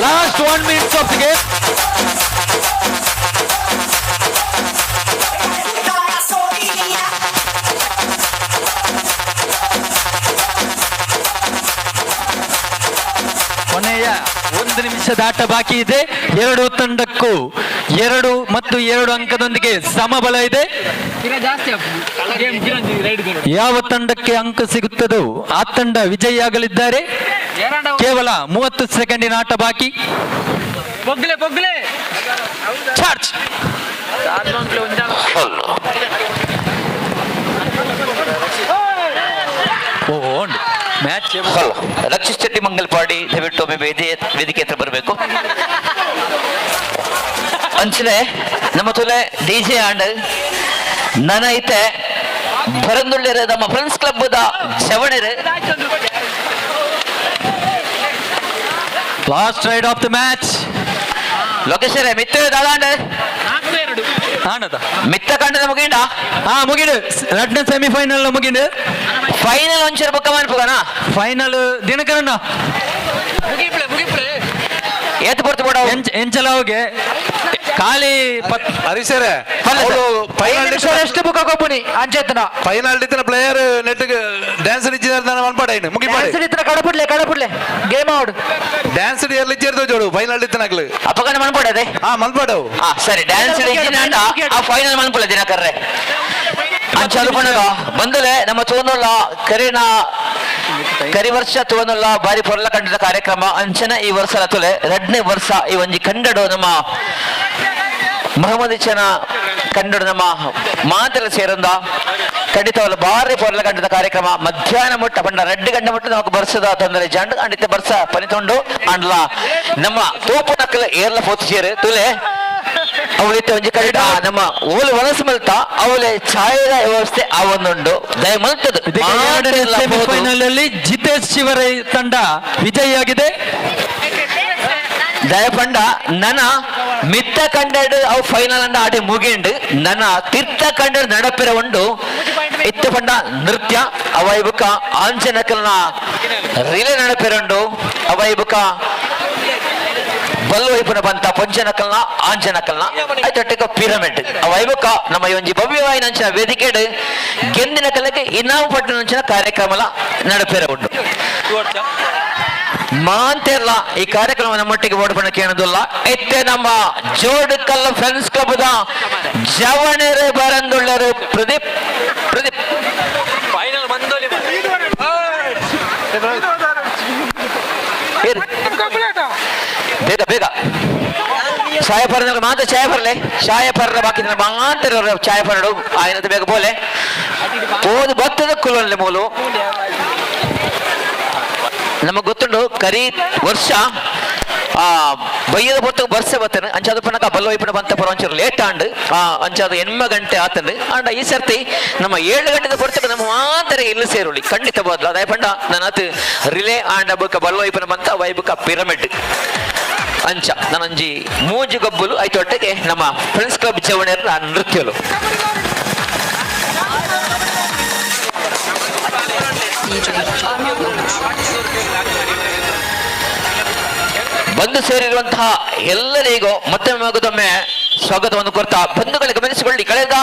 Last 1 minute of the game. ಕೊನೆಯ 1 ನಿಮಿಷದ ಆಟ ಬಾಕಿ ಇದೆ. ಎರಡು ತಂಡಕ್ಕೂ 2 ಮತ್ತು 2 ಅಂಕದೊಂದಿಗೆ ಸಮಬಲ ಇದೆ. ಯಾವ ತಂಡಕ್ಕೆ ಅಂಕ ಸಿಗುತ್ತದೋ ಆ ತಂಡ ವಿಜಯಿಯಾಗಲಿದ್ದಾರೆ. ಕೇವಲ 30 ಸೆಕೆಂಡಿನ ಆಟ ಬಾಕಿ. Charge. Match. Hello, Rakshith Shetty Mangalpady, ದಯವಿಟ್ಟು ಒಮ್ಮೆ ವೇದಿಕೆ ಹತ್ರ ಬರಬೇಕು. ಅಂಚನೆ ನಮ್ಮ ತುಲೆ ಡಿ ಜೆ ಆಂಡ್ ನನ ಐತೆ ಬರಂದುಳ್ಳಿರ ನಮ್ಮ friends club the ಜವಣರು. Last raid of the match. Lokeshwara ಮಿತ್ತ ದಾದಾಂಡ ಆನದ ಮಿತ್ತ ಕಂಡದ ಮುಗಿಂಡ. ಹಾ ಮುಗಿಡು, ಎರಡನೇ ಸೆಮಿಫೈನಲ್ ಮುಗಿಂಡು. ಫೈನಲ್ ಒಂಚೂರು ಬುಕ್ಕ ಮನ್ಪುಗನ. ಫೈನಲ್ ದಿನಕರಣ್ಣ ಏತ್ ಪೊರ್ತು ಬೋಡ ಎಂಚಲ ಹೋಗಿ ಖಾಲಿ. ಹರೀಶರೇ, ಎಷ್ಟು ಬುಕ್ಕ ಕೊಪ್ಪುನಿ ಅಂಚೆತ್ತನ ಫೈನಲ್ ಇತ್ತಿನ ಪ್ಲೇಯರ್ ನೆಟ್ ಡ್ಯಾನ್ಸ್ ಇಚ್ಚಿದಾರ ಮನ್ಪಾಡ ಮುಗಿಪಾಡಿ. ಇತ್ತಿನ ಕಡಪುಡ್ಲೆ ಕಡಪುಡ್ಲೆ ಗೇಮ್ ಔಟ್. ಡ್ಯಾನ್ಸ್ ಎಲ್ಲಿ ಇಚ್ಚಿರ್ತೋ ಜೋಡು ಫೈನಲ್ ಇತ್ತಿನಕ್ಲು. ಅಪ್ಪಗನ ಮನ್ಪಾಡದೆ. ಹಾ ಮನ್ಪಾಡವು. ಹಾ ಸರಿ, ಡ್ಯಾನ್ಸ್ ಆ ಫೈನಲ್ ಮನ್ಪುಲೆ ದಿನಕರ್ರೆ. ಅಂಚಾಲು ಪಂಡಗ ಬಂದಲೆ ನಮ್ಮ ತೋನುಲ್ಲ ಕರಿನ ಕರಿ ವರ್ಷ ತೋನುಲ್ಲ ಬಾರಿ ಪೊರ್ಲ ಕಂಡದ ಕಾರ್ಯಕ್ರಮ ಅಂಚನ ಈ ವರ್ಷ ತುಲೆ ಎರಡನೇ ವರ್ಷ ಈ ಒಂಜಿ ಕಂಡಡು ನಮ್ಮ ಮಹಮ್ಮದ್ ಚನ ಕಂಡಡು ನಮ್ಮ ಮಾತೆಲ್ಲ ಸೇರಂದ ಖಂಡಿತವಲ್ಲ ಬಾರಿ ಪೊರ್ಲ ಕಂಡದ ಕಾರ್ಯಕ್ರಮ. ಮಧ್ಯಾಹ್ನ ಮುಟ್ಟ ಪಂಡ 2 ಗಂಟೆ ಮುಟ್ಟ ನಮಕ್ ಬರ್ಸದ ತೊಂದರೆ ಜಾಂಡ್ ಅಂಡಿತ್ತೆ ಬರ್ಸ ಪನಿತೊಂಡು ಅಂಡ್ಲ ನಮ್ಮ ತೋಪು ನಕ್ಕಲ ಏರ್ಲ ಪೋತು ಸೇರು ತುಲೆ ಅವಳಿತ್ತೆ ಒಂಜಿ ಕಡೆ ನಮ್ಮ ಓಲು ವನಸು ಮಲ್ತ ಅವಳೆ ಛಾಯದ ವ್ಯವಸ್ಥೆ ಆ ಒಂದುಂಡು ದಯ ಮಲ್ತದು. ಸೆಮಿಫೈನಲ್ ಅಲ್ಲಿ ಜಿತೇಶ್ ಶಿವರೈ ತಂಡ ವಿಜಯಿಯಾಗಿದೆ. ದಯಪಂಡ ನನ್ನ ಮಿತ್ತ ಕಂಡಡು ಅವು ಫೈನಲ್ ಅಂಡ ಆಟ ಮುಗಿಂಡು ನನ್ನ ತೀರ್ಥ ಕಂಡಡು ನಡಪಿರ ಉಂಡು ಇತ್ತ ಪಂಡ ನೃತ್ಯ ಅವೈಬುಕ ಆಂಜನಕಲ್ನ ರಿಲೆ ನಡಪಿರಂಡು ಅವೈಬುಕ ಬಲ್ವೈಪುನ ಬಂತ ಪಂಚನಕಲ್ನ ಆಂಜನಕಲ್ನ ಆಯ್ತೊಟ್ಟಿಗೆ ಪಿರಮಿಡ್ ಅವೈಬುಕ ನಮ್ಮ ಈ ಒಂಜಿ ಭವ್ಯವಾಯಿನಂಚಿನ ವೇದಿಕೆಡು ಗೆಂದಿನ ಕಲೆಗೆ ಇನಾಮು ಪಟ್ಟಿನಂಚಿನ ಕಾರ್ಯಕ್ರಮಲ ನಡಪಿರ ಉಂಡು. ಮಾಂತೆರ್ಲ ಈ ಕಾರ್ಯಕ್ರಮ ನಮ್ಮೊಟ್ಟಿಗೆ ಓಡ್ಬಣ್ಣ ಕೇಳೋದಿಲ್ಲ. ಇತ್ತೆ ನಮ್ಮ ಜೋಡುಕಲ್ಲ ಫ್ರೆಂಡ್ಸ್ ಕ್ಲಬ್ the ಜವಣರು ಬರಂದುಳ್ಳರು ಪ್ರದೀಪ್ ಪ್ರದೀಪ್ ಫೈನಲ್ ಬಂದೋಲಿ. ಬೇಗ ಬೇಗ ಛಾಯ ಪರ್ನವ್ರು ಮಾತ್ರ ಛಾಯ ಪರ್ಲೆ ಛಾಯ ಪರ್ರ ಬಾಕಿ ಮಾತ್ರ ಛಾಯ ಪರಡು ಆಯ್ನದ ಬೇಗ ಬೋಲೆ ಪೋದು ಭತ್ತದ ಕುಲಲ್ಲಿ ಮೂಲು ನಮಗೆ ಗೊತ್ತುಂಡು ಕರಿ ವರ್ಷ ಆ ಬಯ್ಯದ ಪೊತ್ತು ವರ್ಷ ಬತ್ತನು ಅಂಚಾದ ಪನಕ ಬಲ್ಲ ವೈಪುನ ಬಂತ ಪರ ಒಂಚೂರು ಲೇಟ್ ಆಂಡ್ ಆ ಅಂಚಾದ 8 ಗಂಟೆ ಆತಂಡು ಆಂಡ ಈ ಸರ್ತಿ ನಮ್ಮ 7 ಗಂಟೆದ ಹೊರತು ನಮ್ಮ ಮಾತ್ರ ಇಲ್ಲಿ ಸೇರುಳಿ ಖಂಡಿತ ಬದಲ ಅದೇ ಪಂಡ ನನ್ನ ಆತು ರಿಲೇ ಆಂಡ ಬುಕ್ಕ ಬಲ್ಲ ವೈಪುನ ಬಂತ ವೈಬುಕ ಪಿರಮಿಡ್ ಅಂಚ ನಾನಂಜಿ ಮೂಜು ಗಬ್ಬುಲು ಐತೊಟ್ಟಿಗೆ ನಮ್ಮ ಫ್ರೆಂಡ್ಸ್ ಕ್ಲಬ್ ಜವಣೆಯರ ನೃತ್ಯಲು. DJ Lokesh. ಬಂದು ಸೇರಿರುವಂತಹ ಎಲ್ಲರಿಗೂ ಮತ್ತೊಮ್ಮೆ ಮಗದೊಮ್ಮೆ ಸ್ವಾಗತವನ್ನು ಕೊಡ್ತಾ ಬಂಧುಗಳು ಗಮನಿಸಿಕೊಳ್ಳಿ. ಕಳೆದ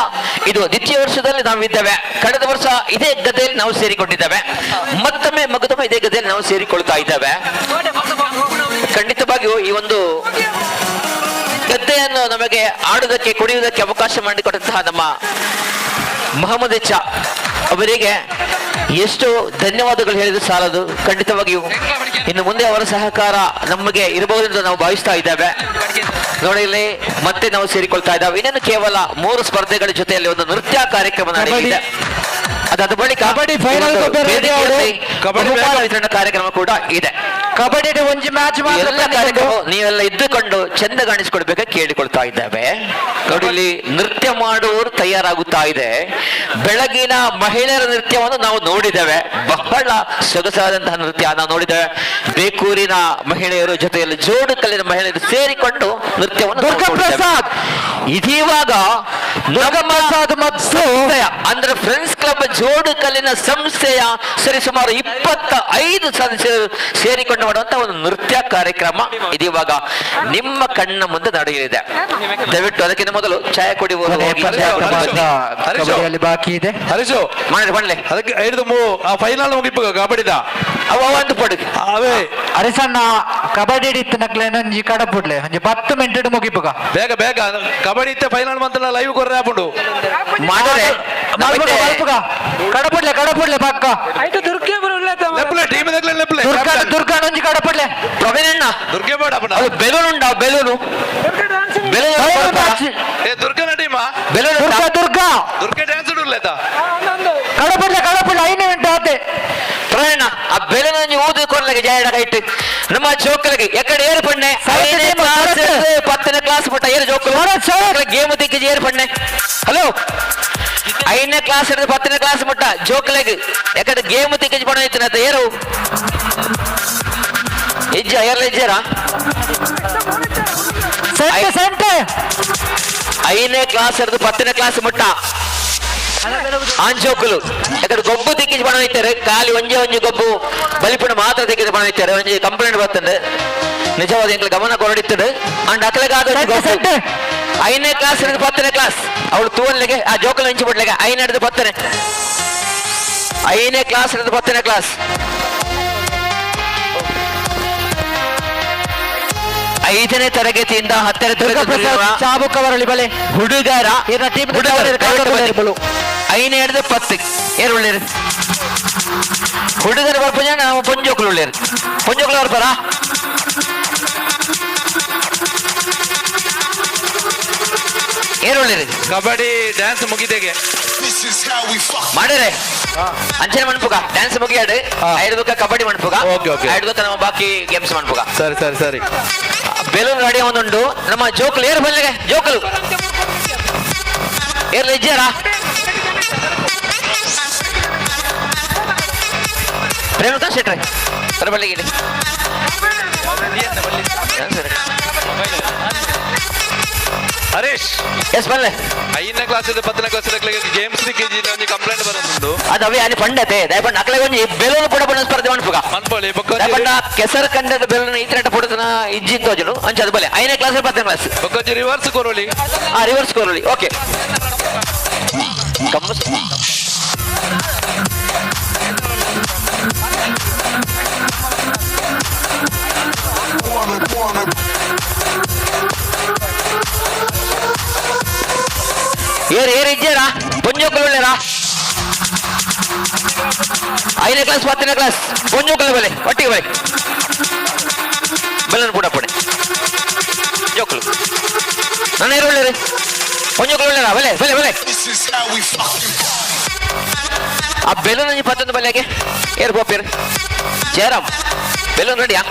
ಇದು ದ್ವಿತೀಯ ವರ್ಷದಲ್ಲಿ ನಾವಿದ್ದೇವೆ. ಕಳೆದ ವರ್ಷ ಇದೇ ಗದ್ದೆಯಲ್ಲಿ ನಾವು ಸೇರಿಕೊಂಡಿದ್ದೇವೆ. ಮತ್ತೊಮ್ಮೆ ಮಗದೊಮ್ಮೆ ಇದೇ ಗದ್ದೆಯಲ್ಲಿ ನಾವು ಸೇರಿಕೊಳ್ತಾ ಇದ್ದೇವೆ. ಖಂಡಿತವಾಗಿಯೂ ಈ ಒಂದು ಗದ್ದೆಯನ್ನು ನಮಗೆ ಆಡುವುದಕ್ಕೆ ಕುಡಿಯುವುದಕ್ಕೆ ಅವಕಾಶ ಮಾಡಿಕೊಟ್ಟಂತಹ ನಮ್ಮ ಮಹಮ್ಮದ್ ಚಾ ಅವರಿಗೆ ಎಷ್ಟು ಧನ್ಯವಾದಗಳು ಹೇಳಿದ್ರು ಸಾಲದು. ಖಂಡಿತವಾಗಿಯೂ ಇನ್ನು ಮುಂದೆ ಅವರ ಸಹಕಾರ ನಮಗೆ ಇರಬಹುದೆಂದು ನಾವು ಭಾವಿಸ್ತಾ ಇದ್ದೇವೆ. ನೋಡಿ, ಇಲ್ಲಿ ಮತ್ತೆ ನಾವು ಸೇರಿಕೊಳ್ತಾ ಇದ್ದೇವೆ. ಇನ್ನೇನು ಕೇವಲ 3 ಸ್ಪರ್ಧೆಗಳ ಜೊತೆಯಲ್ಲಿ ಒಂದು ನೃತ್ಯ ಕಾರ್ಯಕ್ರಮ ನಡೆಯಲಿದೆ. ಅದಾದ ಬಳಿಕ ಕಬಡ್ಡಿ ಫೈನಲ್ ಬಹುಮಾನ ವಿತರಣಾ ಕಾರ್ಯಕ್ರಮ ಕೂಡ ಇದೆ. ಕಬಡ್ಡಿ ಒಂಜಿ ಮ್ಯಾಚ್ ಮಾತ್ರ ಎಲ್ಲ ಕಾರ್ಯಕ್ರಮ ನೀವೆಲ್ಲ ಇದ್ದುಕೊಂಡು ಚಂದ ಕಾಣಿಸಿಕೊಡ್ಬೇಕಾಗಿ ಕೇಳಿಕೊಳ್ತಾ ಇದ್ದೇವೆ. ನೋಡಿ, ಇಲ್ಲಿ ನೃತ್ಯ ಮಾಡುವವರು ತಯಾರಾಗುತ್ತಾ ಇದೆ. ಬೆಳಗಿನ ಮಹಿಳೆಯರ ನೃತ್ಯವನ್ನು ನಾವು ನೋಡಿದ್ದೇವೆ. ಬಹಳ ಸೊಗಸಾದಂತಹ ನೃತ್ಯ ನಾವು ನೋಡಿದ್ದೇವೆ. ಬೇಕೂರಿನ ಮಹಿಳೆಯರು ಜೊತೆಯಲ್ಲಿ ಜೋಡುಕಲ್ಲಿನ ಮಹಿಳೆಯರು ಸೇರಿಕೊಂಡು ನೃತ್ಯವನ್ನು ನಾವು ನೋಡಿದ್ದೇವೆ. ಇದೀವಾಗ ದುರ್ಗಾಪ್ರಸಾದ್ ಮತ್ತು ಅಂದ್ರೆ ಫ್ರೆಂಡ್ಸ್ ಕ್ಲಬ್ ಜೋಡುಕಲ್ಲಿನ ಸಂಸ್ಥೆಯ ಸರಿಸುಮಾರು 25 ಸದಸ್ಯರು ಸೇರಿಕೊಂಡು ಮಾಡುವಂತ ಒಂದು ನೃತ್ಯ ಕಾರ್ಯಕ್ರಮ ಇದೀವಾಗ ನಿಮ್ಮ ಕಣ್ಣ ಮುಂದೆ ನಡೆಯಲಿದೆ. ದಯವಿಟ್ಟು ಅದಕ್ಕಿಂತ ಮೊದಲು ಚಾಯ ಕುಡಿಯುವುದು ಕಬಡ್ಡಿಯಲ್ಲಿ ಬಾಕಿ ಇದೆ. ಹರೀಶು ಮಾಡಿ ಮಾಡಲಿ ಅದಕ್ಕೆ ಐದು ಫೈನಲ್ ಮುಗಿಪು ಕಬಡ್ಡಿದ ಅವ ಒಂದು ಪಡು ಅವೇ ಅರಿಸಣ್ಣ ಕಬಡ್ಡಿ ಇತ್ತು ನಕ್ಲೇನ ಒಂಜಿ ಕಡಪುಡ್ಲೆ ಒಂಜಿ 10 ಮಿನಿಟ್ ಮುಗಿಪುಗ. ಬೇಗ ಬೇಗ ಕಬಡ್ಡಿ ಇತ್ತೆ ಫೈನಲ್ ಮಂತ್ರ ಲೈವ್ ಕೊರ್ರೆ ಆಪುಂಡು ಮಾಡರೆ ಕಡಪುಡ್ಲೆ ಕಡಪುಡ್ಲೆ ಪಕ್ಕ ಲೆಪ್ಲೆ ಟೀಮ್ ದಗ್ಲೆ ಲೆಪ್ಲೆ ದುರ್ಗಾ ದುರ್ಗಾ ಒಂಜಿ ಕಡಪುಡ್ಲೆ ಪ್ರವೀಣ್ ಅಣ್ಣ ದುರ್ಗೆ ಬೇಡ ಅಪ್ಪಣ ಅದು ಬೆಲೂನ್ ಉಂಟಾ? ಬೆಲೂನು ಬೆಲೂನ್ ಏ ದುರ್ಗನ ಟೀಮಾ? ಬೆಲೂನ್ ದುರ್ಗಾ ದುರ್ಗಾ ದುರ್ಗೆ ಡ್ಯಾನ್ಸ್ ಉಡ್ಲೇತಾ ಕಡಪುಡ್ಲೆ ಕಡಪುಡ್ಲೆ 5 ಮಿನಿಟ್ ಆತೆ. ಪ್ರಯಾಣ ಆ ಬೆಲೂನ್ ಒಂಜಿ ಊದು ಕೊರ್ಲಗೆ ಜಾಯಡ ಕೈಟ್ ನಮ್ಮ ಜೋಕಲಿಗೆ ಎಕಡೆ ಏರು ಪಣ್ಣೆ 10ನೇ ಕ್ಲಾಸ್ ಪಟ್ಟ ಏರು ಜೋಕಲು ಗೇಮ್ ದಿಕ್ಕಿಜಿ ಏರು ಪಣ್ಣೆ. ಹಲೋ, 5ನೇ ಕ್ಲಾಸ್ ಹಿಡಿದು 10ನೇ ಕ್ಲಾಸ್ ಮಟ್ಟ ಜೋಕಲಿಗೆ ಎಕಡೆ ಗೇಮ್ ತಿಕ್ಕಿಜಿ ಪಣ ಇತ್ತು ಏರು ಇಜ್ಜ ಏರ್ಲ ಇಜ್ಜಾರಾ? ಸೆಂಟೆ ಸೆಂಟೆ 5ನೇ ಕ್ಲಾಸ್ ಹಿಡಿದು 10ನೇ ಕ್ಲಾಸ್ ಮಟ್ಟ ಆಂಜೋಕುಲು ಯಾಕಂದ್ರೆ ಗೊಬ್ಬು ದಿಕ್ಕಿಜಿ ಪಣ ಇತ್ತಾರೆ. ಖಾಲಿ ಒಂಜೆ ಒಂಜಿ ಗೊಬ್ಬು ಬಲಿಪುಣ ಮಾತ್ರ ದಿಕ್ಕಿಜಿ ಪಣ ಇತ್ತಾರೆ. ಒಂಜಿ ಕಂಪ್ಲೇಂಟ್ ಬರ್ತದೆ. ನಿಜವಾದ ಎಂಕ್ಲ ಗಮನ ಕೊರಡಿತ್ತದು ಅಂಡ್ ಅಕ್ಲೆಗಾದ 5ನೇ ಕ್ಲಾಸ್ ಹಿಡಿದು 10ನೇ ಕ್ಲಾಸ್ ಅವಳು ತೂವನ್ಲೆಗೆ ಆ ಜೋಕಲ್ ಹಂಚಿ ಬಿಡ್ಲೆಗೆ 5 ಹಿಡಿದು 10ನೇ 5ನೇ ಕ್ಲಾಸ್ ಹಿಡಿದು 10ನೇ ಕ್ಲಾಸ್ 5ನೇ ತರಗತಿಯಿಂದ 10ನೇ ತರಗತಿ ಚಾಬುಕ ಬರಲಿ ಬಲೆ ಹುಡುಗರ 5 ಹಿಡಿದು 10 ಏರು ಉಳ್ಳೇರು ಹುಡುಗರು ಬರ್ಪುಜ ನಾವು ಪೊಂಜೋಕ್ಲು ಉಳ್ಳೇರು ಪೊಂಜೋಕ್ಲು ಬರ್ಪಾರ? ಏರು ಉಳ್ಳೇರು ಕಬಡ್ಡಿ ಡ್ಯಾನ್ಸ್ ಮುಗಿದೆಗೆ ಮಾಡಿರೆ ಅಂಚನೆ ಮಣ್ಪುಗ ಡ್ಯಾನ್ಸ್ ಮುಗಿಯಾಡು ಐದು ಬುಕ್ಕ ಕಬಡ್ಡಿ ಮಣ್ಪುಗ ಓಕೆ ಓಕೆ ಐದು ಬುಕ್ಕ ನಮ್ಮ ಬಾಕಿ ಗೇಮ್ಸ್ ಮಣ್ಪುಗ. ಸರಿ ಸರಿ ಸರಿ ಬೆಲೂನ್ ರೆಡಿ ಒಂದುಂಡು. ನಮ್ಮ ಜೋಕುಲು ಏರು ಬಲ್ಲಿಗೆ ಜೋಕುಲು ಏರ್ಲ ಇಜ್ಜಾರಾ? ರೇಣುಕಾ ಶೆಟ್ರೆ ಬರಬಲ್ಲಿಗೆ ಹರೀಶ್ ಎಸ್ ಬಲ್ಲೆ 5ನೇ ಕ್ಲಾಸ್ 10ನೇ ಕ್ಲಾಸ್ ಗೇಮ್ಸ್ ಒಂಜಿ ಕಂಪ್ಲೇಂಟ್ ಬರೋದುಂಡು. ಅದು ಅವೇ ಅಲ್ಲಿ ಪಂಡತೆ ದಯಪಂಡ ಅಕ್ಲೆ ಒಂಜಿ ಬೆಲೂನ್ ಪುಡ ಪಡ ಸ್ಪರ್ಧೆ ಮನ್ಪುಗ ಮನ್ಪೊಳಿ ಬೊಕ್ಕ ದಯಪಂಡ ಕೆಸರು ಕಂಡದ ಬೆಲೂನ್ ಈ ತರ ಪುಡತನ ಇಜ್ಜಿ ತೋಜುನು ಅಂಚ ಅದು ಬಲೆ 5ನೇ ಕ್ಲಾಸ್ 10ನೇ ಕ್ಲಾಸ್ ಬೊಕ್ಕ ರಿವರ್ಸ್ ಕೊರೊಳಿ. ಆ ರಿವರ್ಸ್ ಕೊರೊಳಿ ಓಕೆ ಕಮ್ಮಸ್ ಏರು ಏರು ಇಜ್ಜಾರಾ? ಪೊಂಜೋಕುಲು ಉಳ್ಳೇರಾ? 5ನೇ ಕ್ಲಾಸ್ 10ನೇ ಕ್ಲಾಸ್ ಪೊಂಜೋಕುಲು ಬಲೆ ಒಟ್ಟಿಗೆ ಬಲೆ ಬೆಲ್ಲನ್ ಪುಡ ಪುಡೆ ಜೋಕುಲು ನನ್ನ ಏರು ಉಳ್ಳೇರು ಪೊಂಜೋಕುಲು ಉಳ್ಳೇರಾ? ಬಲೆ ಬಲೆ ಬಲೆ ಆ ಬೆಲೂನ್ ಒಂಜಿ ಪತ್ತೊಂದು ಬಲೆಗೆ ಏರು ಬೋಪೇರು ಜಯರಾಮ್ ಬೆಲೂನ್ ರೆಡಿಯಾ?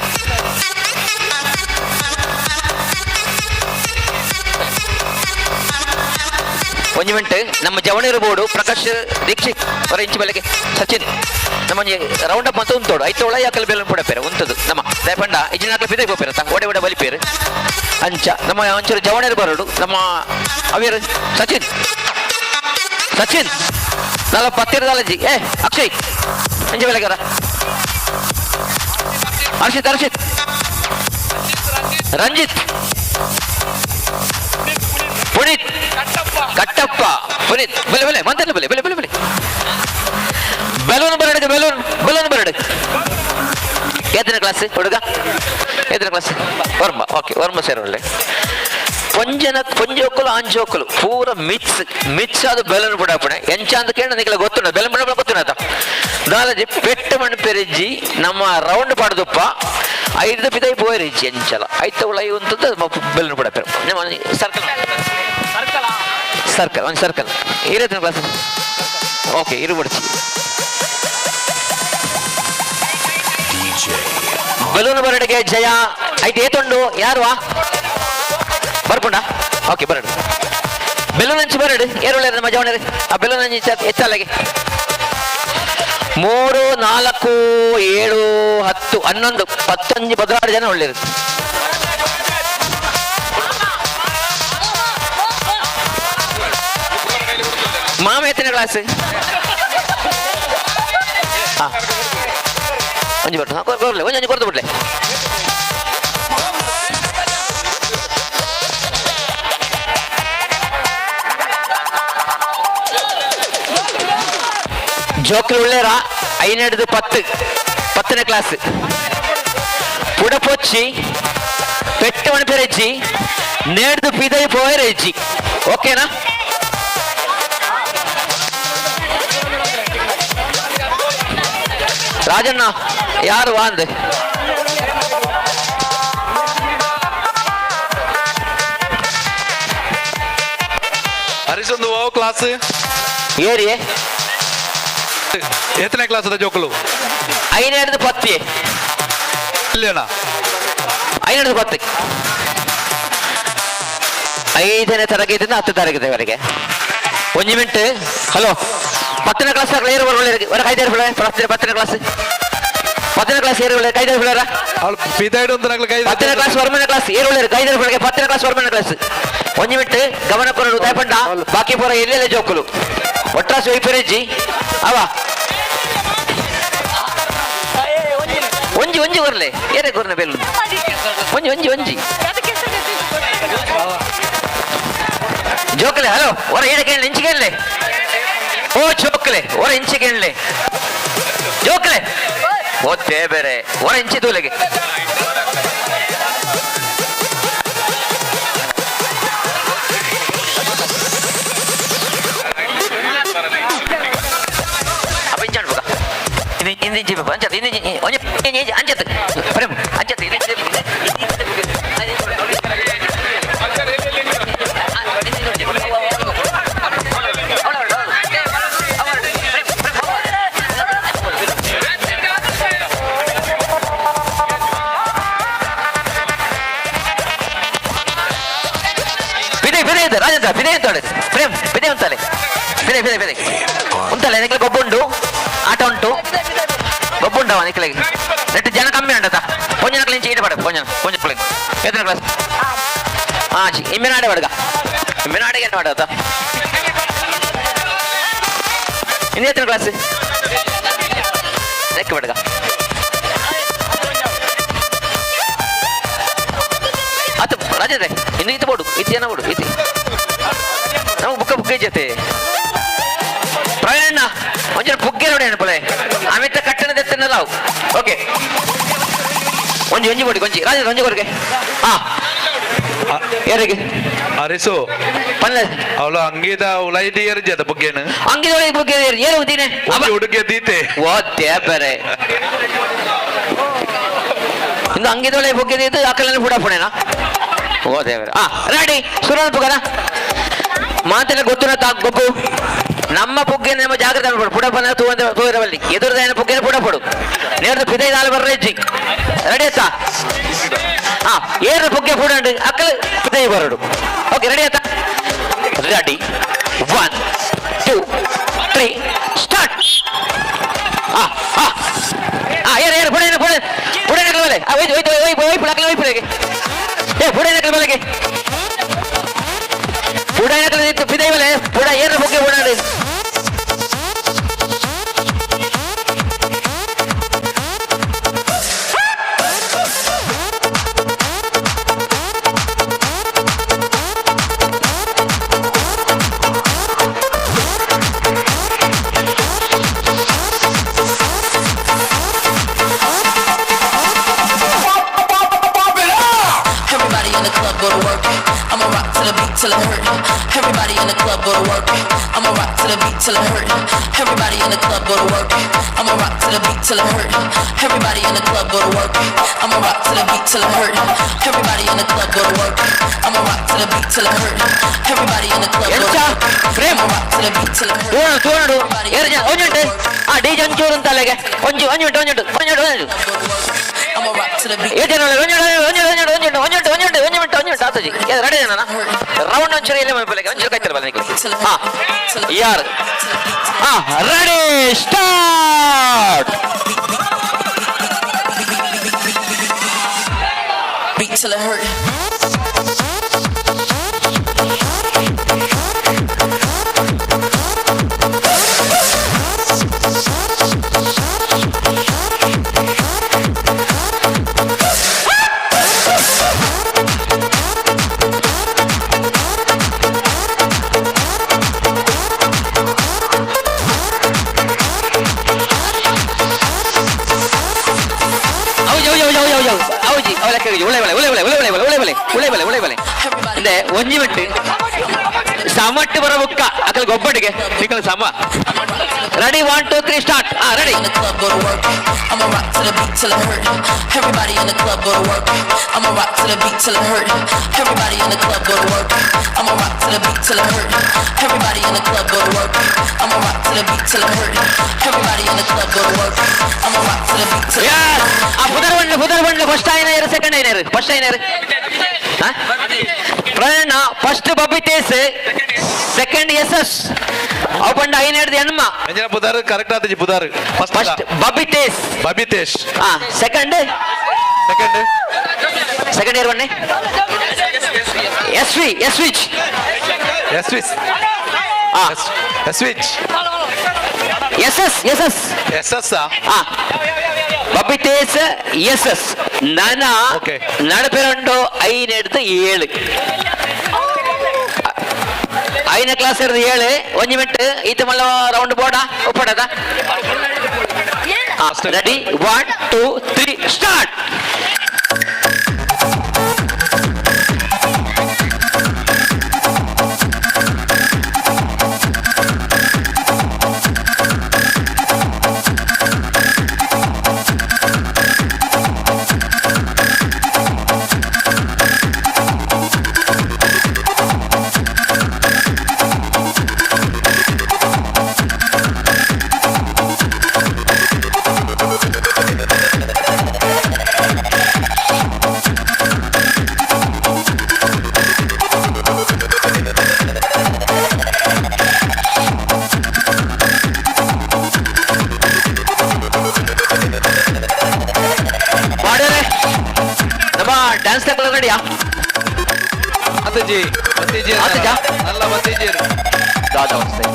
ಒಂಜಿ ಮಿನಿಟ್ ನಮ್ಮ ಜವಣೀರು ಬೋರ್ಡು ಪ್ರಕಾಶ್ ದೀಕ್ಷಿತ್ ಅವರ ಇಂಚು ಬೆಲೆಗೆ ಸಚಿನ್ ನಮ್ಮ ಒಂಜಿ ರೌಂಡ್ ಅಪ್ ಮತ್ತು ಉಂತೋಡು ಐತೋಳ ಯಾಕಲ್ ಬೆಲೂನ್ ಪುಡಪೇರು ಉಂತದು ನಮ್ಮ ದಯಪಂಡ ಇಜ್ಜಿನಾಕಲ್ ಪಿದೆ ಪೋಪೇರು ತ ಓಡೆ ಓಡೆ ಬಲಿಪೇರು ಅಂಚ ನಮ್ಮ ಒಂಚೂರು ಜವಣೀರು ಬರೋಡು ನಮ್ಮ ಅವಿಯರು ಸಚಿನ್ ಸಚಿನ್ ದಾಲ ಪತ್ತಿರದಾಲಜಿ. ಏ ಅಕ್ಷಯ್ ಅಂಜೆ ಬೆಳಗಾರ. ಹರ್ಷಿತ್ ಹರ್ಷಿತ್ ರಂಜಿತ್ ಪುನೀತ್ ಕಟ್ಟಪ್ಪ ಪುನೀತ್ ಬಲೆ ಬಲೆ ಮಂತಲ್ಲ ಬಲೆ ಬಲೆ ಬಲೆ ಬಲೆ ಬೆಲೂನ್ ಬರಡು ಬೆಲೂನ್ ಬೆಲೂನ್ ಬರಡು. ಏತನ ಕ್ಲಾಸ್ ಹುಡುಗ? ಏತನ ಕ್ಲಾಸ್? ವರ್ಮ. ಓಕೆ ವರ್ಮ ಸೇರೋಳ್ಳೆ. ಪೊಂಜನ ಪೊಂಜೋಕುಲು ಆಂಜೋಕುಲು ಪೂರ ಮಿಕ್ಸ್ ಮಿಕ್ಸ್ ಅದು ಬೆಲೂನ್ ಬುಡಾಪಣೆ ಎಂಚ ಅಂತ ಕೇಳ ನಿಕಲ ಗೊತ್ತುಂಡ ಬೆಲೂನ್ ಬುಡಾಪಣೆ ಗೊತ್ತುಂಡ ದಾಲಜಿ ಪೆಟ್ಟು ಮಣ್ಣು ಪೆರಿಜ್ಜಿ ನಮ್ಮ ರೌಂಡ್ ಪಾಡ್ದುಪ್ಪ ಐದು ಪಿದೈ ಪೋಯರಿಜ್ಜಿ ಎಂಚಲ ಐತ ಉಳ ಉಂತದ್ದು ಬೆಲೂನ್ ಬುಡಾಪೆರು. ನಮ್ಮ ಸರ್ಕಲ್ ಸರ್ಕಲ್ ಒಂದು ಸರ್ಕಲ್ ಇರತ್ತೆ ಕ್ಲಾಸ್. ಓಕೆ ಇರು ಬಿಡ್ಚಿ ಬಲೂನ್ ಬರಡಿಗೆ ಜಯ ಐತೆ ಏತುಂಡು ಯಾರು ಬರ್ಪುಂಡ? ಓಕೆ ಬರಡು ಬೆಲೂನ್ ಹಂಚಿ ಬರಡು ಏರುಳ್ಳ ನಮ್ಮ ಜವಣರಿ ಆ ಬೆಲೂನ್ ಹಂಚಿ ಎತ್ತಲಗೆ 3 4 7 10 11 15 16 ಜನ ಒಳ್ಳೆಯದು. ಮಾಮ ಎತ್ತನೇ ಕ್ಲಾಸ್? ಹಾ ಒಂಜಿ ಬರ್ತು ಕೊರ್ಲೆ ಒಂಜಿ ಒಂಜಿ ಕೊರ್ದು ಬಿಡ್ಲೆ. ಜೋಕ್ಲು ಉಳ್ಳೇರ ಐನೆಡ್ದು 10 10ನೇ ಕ್ಲಾಸ್ ಪುಡಪೊಚ್ಚಿ ಪೆಟ್ಟು ಮಣಪೆರೆಜ್ಜಿ ನೇಡ್ದು ಪಿದೈ ಪೋಯರೆಜ್ಜಿ. ಓಕೆನಾ? ರಾಜಣ್ಣ ಯಾರು ವಾಂದ್? ಹರಿಸೊಂದು ಓ ಕ್ಲಾಸ್ ಏರಿಯೇ ಎತ್ತನೇ ಕ್ಲಾಸ್ ಅದ ಜೋಕುಲು? ಐನೇಡ್ದು 10 ಇಲ್ಲೇನಾ? ಐನೇಡ್ದು 10 5ನೇ ತರಗತಿಯಿಂದ 10 ತರಗತಿವರೆಗೆ. ಒಂಜಿ ಮಿನಿಟ್ ಹಲೋ 10ನೇ ಕ್ಲಾಸ್ ಏರು ಹೊರ ಕೈದೇರು 10ನೇ ಕ್ಲಾಸ್ 10ನೇ ಕ್ಲಾಸ್ ಏರು ಕೈದೇರು ಬಿಡಾರ 10ನೇ ಕ್ಲಾಸ್ ವರ್ಮನೇ ಕ್ಲಾಸ್ ಏರು ಕೈದೇರು ಬೆಳಗ್ಗೆ 10ನೇ ಕ್ಲಾಸ್ ವರ್ಮನೇ ಕ್ಲಾಸ್. ಒಂಜಿ ಮಿನಿಟ್ ಗಮನ ಕೊರಡು ದಯಪಂಡ ಬಾಕಿ ಪೂರ ಎಲ್ಲೆಲ್ಲ ಜೋಕುಲು ಒಟ್ರಾಸಿ ಒಯ್ಪೆರೆಜ್ಜಿ ಅವ ಒಂಜಿ ಒಂಜಿ ಕೊರ್ಲೆ ಏರೆ ಕೊರ್ನೆ ಬೆಲ್ಲು ಒಂಜಿ ಒಂಜಿ ಒಂಜಿ ಜೋಕಲೆ ಹಲೋ ಹೊರ ಏಡ ಕೇಳಲೆ ಇಂಚಿ ಕೇಳಲೆ ಓ ಜೋಕಲೆ ಹೊರ ಇಂಚಿ ಕೇಳಲೆ ಜೋಕಲೆ ಓ ಬೇರೆ ಹೊರ ಇಂಚಿ ತೂಲೆಗೆ ಅಪ್ಪ ಇಂಚ ಅನ್ಬೋದ ಹಿಂದೆ ಇಂಚಿ ಅಂಚತ್ ಹಿಂದೆ ಒಂಜಿ ಅಂಚತ್ ಪ್ರೇಮ್ ಅಂಚತ್ ಹಿಂದೆ ರಾಜೇಂದ್ರ ಬಿದೆ ಅಂತಾಳೆ ಪ್ರೇಮ್ ಬಿದೆ ಅಂತಾಳೆ ಬಿದೆ ಬಿದೆ ಬಿದೆ ಉಂಟಲ್ಲ ನಿಕ್ಲೆ ಗೊಬ್ಬುಂಡು ಆಟ ಉಂಟು ಗೊಬ್ಬುಂಡವ ನಿಕ್ಲೆಗೆ ನೆಟ್ಟು ಜನ ಕಮ್ಮಿ ಉಂಟದ ಪೊಂಜನಕ್ಲೆ ಇಂಚಿ ಈಟ ಪಡ ಪೊಂಜನ ಪೊಂಜ ಎತ್ತನ ಕ್ಲಾಸ್ ಹಾಂ ಇಮ್ಮಿನಾಡೆ ಬಡ್ಗ ಇಮ್ಮಿನಾಡೆಗೆ ಏನು ಮಾಡೋದ ಇನ್ನು ಎತ್ತನ ಕ್ಲಾಸ್ ನೆಕ್ ಬಡ್ಗ ಆತು ರಾಜೇಂದ್ರ ಇನ್ನು ಈತ ಬೋಡು ಈತ ಜನ ಬೋಡು ಈತ ನಮಗೆ ಬುಕ್ಕ ಬುಕ್ಕ ಜೊತೆ ಪ್ರವೀಣಣ್ಣ ಒಂಚೂರು ಪುಗ್ಗೆ ನೋಡಿ ಅನ್ಪಲೆ ಅಮಿತ ಕಟ್ಟಣದ ಎತ್ತನಲ್ಲ ಓಕೆ ಒಂಜಿ ಒಂಜಿ ಕೊಡಿ ಒಂಜಿ ರಾಜೇಂದ್ರ ಒಂಜಿ ಕೊಡುಗೆ ಹಾ ಯಾರಿಗೆ ಅರಿಸು ಪಲ್ಲ ಅವಳು ಅಂಗಿದ ಉಲೈದಿ ಏರಿಜದ ಬುಗ್ಗೇನು ಅಂಗಿದ ಉಲೈ ಬುಗ್ಗೆ ಏರು ಉದಿನೆ ಒಂಜಿ ಉಡುಗೆ ದೀತೆ ಓ ದೇಬರೆ ಇನ್ನು ಅಂಗಿದೊಳೆ ಬುಗ್ಗೆ ದೀತು ಅಕ್ಕಲಲ್ಲಿ ಪುಡ ಪುಣೆನಾ ಓ ದೇವರೇ ಹಾ ರೆಡಿ ಸುರನ್ ಪುಗನ ಮಾತಿನ ಗೊತ್ತಿನ ಗೊಬ್ಬು ನಮ್ಮ ಪುಗ್ಗೆ ನಮ್ಮ ಜಾಗ್ರತೆ ಮಾಡ್ಬೋದು ಪುಡ ಪನ ತೂವಂತ ತೂವಿರವಲ್ಲಿ ಎದುರುದ ಪುಗ್ಗೆನ ಪುಡ ಪಡು ನೇರದ ಪಿದೈ ದಾಲ ಬರ್ರೆಜ್ಜಿ ರೆಡಿ ಆಯ್ತಾ ಹಾ ಏರು ಪುಗ್ಗೆ ಪುಡ ಅಕ್ಕಲ ಪಿದೈ ಬರಡು ಓಕೆ ರೆಡಿ ಆಯ್ತಾ ರೆಡಿ 1 2 3 ಸ್ಟಾರ್ಟ್ ಹಾ ಹಾ ಹಾ ಏರು ಏರು ಪುಡ ಪುಡ ಪುಡ ಬಲೆ ಒಯ್ದು ಒಯ್ದು ಒಯ್ ಒಯ್ ಪುಡ ಅಕ್ಕಲ ಒಯ್ ಪುಡಗೆ ಏ ಪುಡ ಬಲೆಗೆ ಪುಡ ಪಿದೈ ಬಲೆ ಪುಡ ಏರು ಪುಗ್ಗೆ ಪುಡ till it hurt. Everybody in the club go to work. I'ma rock to the beat till it hurt. Everybody in the club go to work. I'ma rock to the beat till it hurt. Everybody in the club go to work. I'ma rock to the beat till it hurt. Everybody in the club go to work. I'ma rock to the beat till it hurt. Everybody in the club go to work. I'ma rock to the beat till it hurt. ತೂಣು ತೂಣು ಏರು ಜನ ಒಂಜುಂಟು ಆ D ಒಂಚೂರು ಅಂತ ಅಲ್ಲಿಗೆ ಒಂಜು ಒಂಜುಂಟು ಒಂಜುಂಟು ಒಂಜುಂಟು ಒಂಜುಂಟು I'ma rock to the beat. ಏ ಜನ ಒಂಜುಂಟು ಒಂಜುಂಟು ಒಂಜುಂಟು ಒಂಜುಂಟು ಒಂಜುಂಟು ಒಂಜುಂಟು ಒಂಜುಂಟು ಒಂಜುಂಟು ಆತಜಿ ಏ ready ಜನ ರೌಂಡ್ ಒಂಚೂರು ಎಲ್ಲೇ ಮಲ್ಪಲೆಗೆ ಒಂಚೂರು ಕೈತಲ್ಲ ಬಲ್ಲ ನಿಕ್ಲೆ ಹಾ ಯಾರು ಹಾ ready start Beat till it hurt. ಹೌದು ಹೌದು ಹೌದು ಹೌದು ಹೌದು ಹೌದು ಅವಳ ಕೈಗೆ ಉಳೆ ಬಳೆ ಉಳೆ ಬಳೆ ಉಳೆ ಬಳೆ ಉಳೆ ಬಳೆ ಉಳೆ ಬಳೆ ಉಳೆ ಬಳೆ ಅಂದ್ರೆ ಒಂಜಿ ಬಿಟ್ಟು ಸಮಟ್ಟು ಬರೋ ಬುಕ್ಕ ಅಕಲ್ ಗೊಬ್ಬಟ್ಟಿಗೆ ನಿಕಲ್ ಸಮ ready 1 2 3 start ha ready In the club go to work. I'ma rock to the beat till it hurt. Everybody in the club go to work. I'ma rock to the beat till it hurt. Everybody in the club go to work. I'ma rock to the beat till it hurt. Everybody in the club go to work. I'ma rock to the beat till it hurt. Everybody in the club go to work. I'ma rock to the beat till it hurt. ಆ ಪುದರ್ ಬಂಡ್ಲು ಪುದರ್ ಬಂಡ್ಲು first ಐನೈರು second ಐನೈರು first ಐನೈರು ಪ್ರಯಾಣ first ಬಬಿತೇಸ್ second S S ಅವು ಬಂಡ ಐನೇಡ್ದು ಎಣ್ಮ ಅಂಜನ ಪುದಾರ್ correct ಆತಜಿ ಪುದಾರ್ first ಬಬಿತೇಶ್ ಬಬಿತೇಶ್ ಹಾ second second second year ಬನ್ನಿ S V S which S which S which S S S S S S ha ಬಬಿತೇಶ್ S S ನನ ನಡಪೆರಂಡು ಐನೆಡ್ದು ಏಳು ಐನ ಕ್ಲಾಸ್ ಇರೋದು ಏಳು ಒಂಜಿ ಮಿನಿಟ್ ಈತ ಮಲ್ಲ ರೌಂಡ್ ಬೋರ್ಡ ಒಪ್ಪಡದ ready 1 2 3 start ಮಾಡಿದ್ರೆ ನಮ್ಮ ಡ್ಯಾನ್ಸ್ ತಗೊಳ್ಳೋ ರೆಡಿಯಾ ಅತ್ತಜಿ ಬತ್ತೀಜಿ ಆತಜ? ಅಲ್ಲ ಬತ್ತೀಜಿ ದಾದಾ ಅವಸ್ಥೆ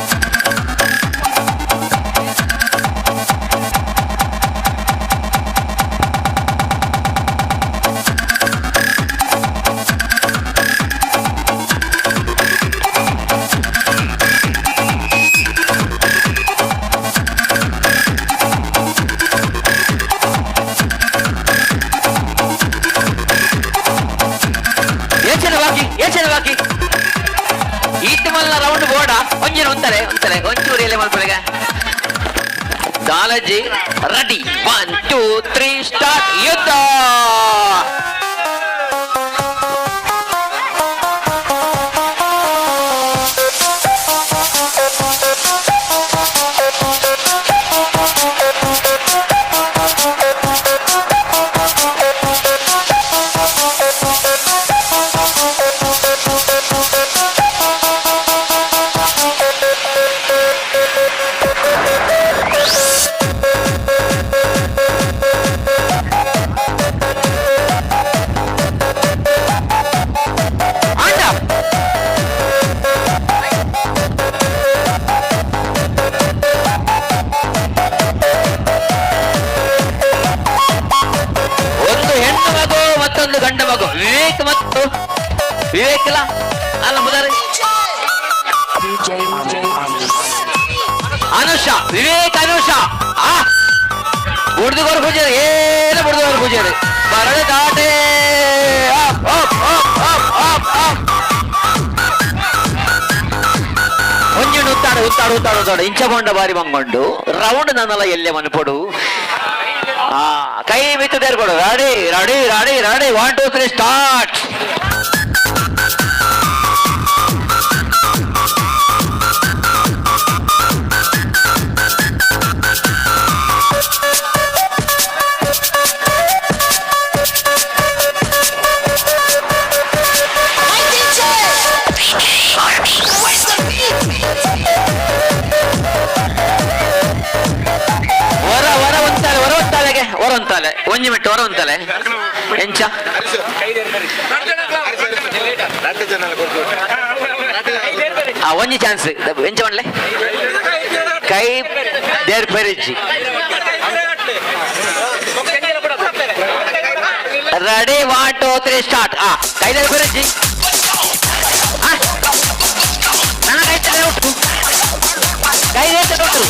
ಏಚನ ಬಾಕಿ ಏಚನ ಬಾಕಿ ಈತ ಮಲ್ಲ ರೌಂಡ್ ಬೋರ್ಡ ಒಂಜಿನ ಒಂತಾರೆ ಒಂತಾರೆ ಒಂಚೂರು ಎಲೆ ಮಲ್ಪಲೆಗೆ ದಾಲಜಿ ರೆಡಿ 1 2 3 ಸ್ಟಾರ್ಟ್ ಯುದ್ಧ ಒಂದು ಹೆಣ್ಣು ಮಗು ಮತ್ತೊಂದು ಗಂಡು ಮಗು ವಿವೇಕ್ ಮತ್ತು ವಿವೇಕ್ ಇಲ್ಲ ಅಲ್ಲ ಮುದಾರಿ ಅನುಷಾ ವಿವೇಕ್ ಅನುಷಾ ಆ ಬುಡ್ದುಗೋರು ಪೂಜಾರಿ ಏನು ಬುಡ್ದುಗೋರು Poojary ಬರಳೆ ದಾಟೆ up up up up up up. ಉಂತಾಡು ಉಂತಾಡು ಉಂತಾಡು ಇಂಚ ಬೋಂಡ ಬಾರಿ ಬಂಗೊಂಡು ರೌಂಡ್ ನನ್ನಲ್ಲ ಎಲ್ಲೆ ಮನ್ಪೊಡು. ಆ ಕೈ ಮಿತ್ತು ದೇರ್ಕೊಡು. Ready ready ready ready, 1 2 3 start. ಹೊರ ಹೊರ ಒಂತಾಲೆ, ಹೊರ ಒಂತಾಲೆಗೆ, ಹೊರ ಒಂತಾಲೆ, ಒಂಜಿ ಮಿಟ್ಟು ಹೊರ ಒಂತಾಲೆ. ಎಂಚ ಆ ಒಂಜಿ ಚಾನ್ಸ್ ಎಂಚ ಮಾಡ್ಲೆ ಕೈ there ಪೆರಿಜ್ಜಿ. Ready 1 2 3 start. ಆ ಕೈ there ಪೆರಿಜ್ಜಿ. ನನ್ನ ಕೈ ತಲೆ ಉಂಟು, ಕೈ ದೇರ್ ಉಂಟು.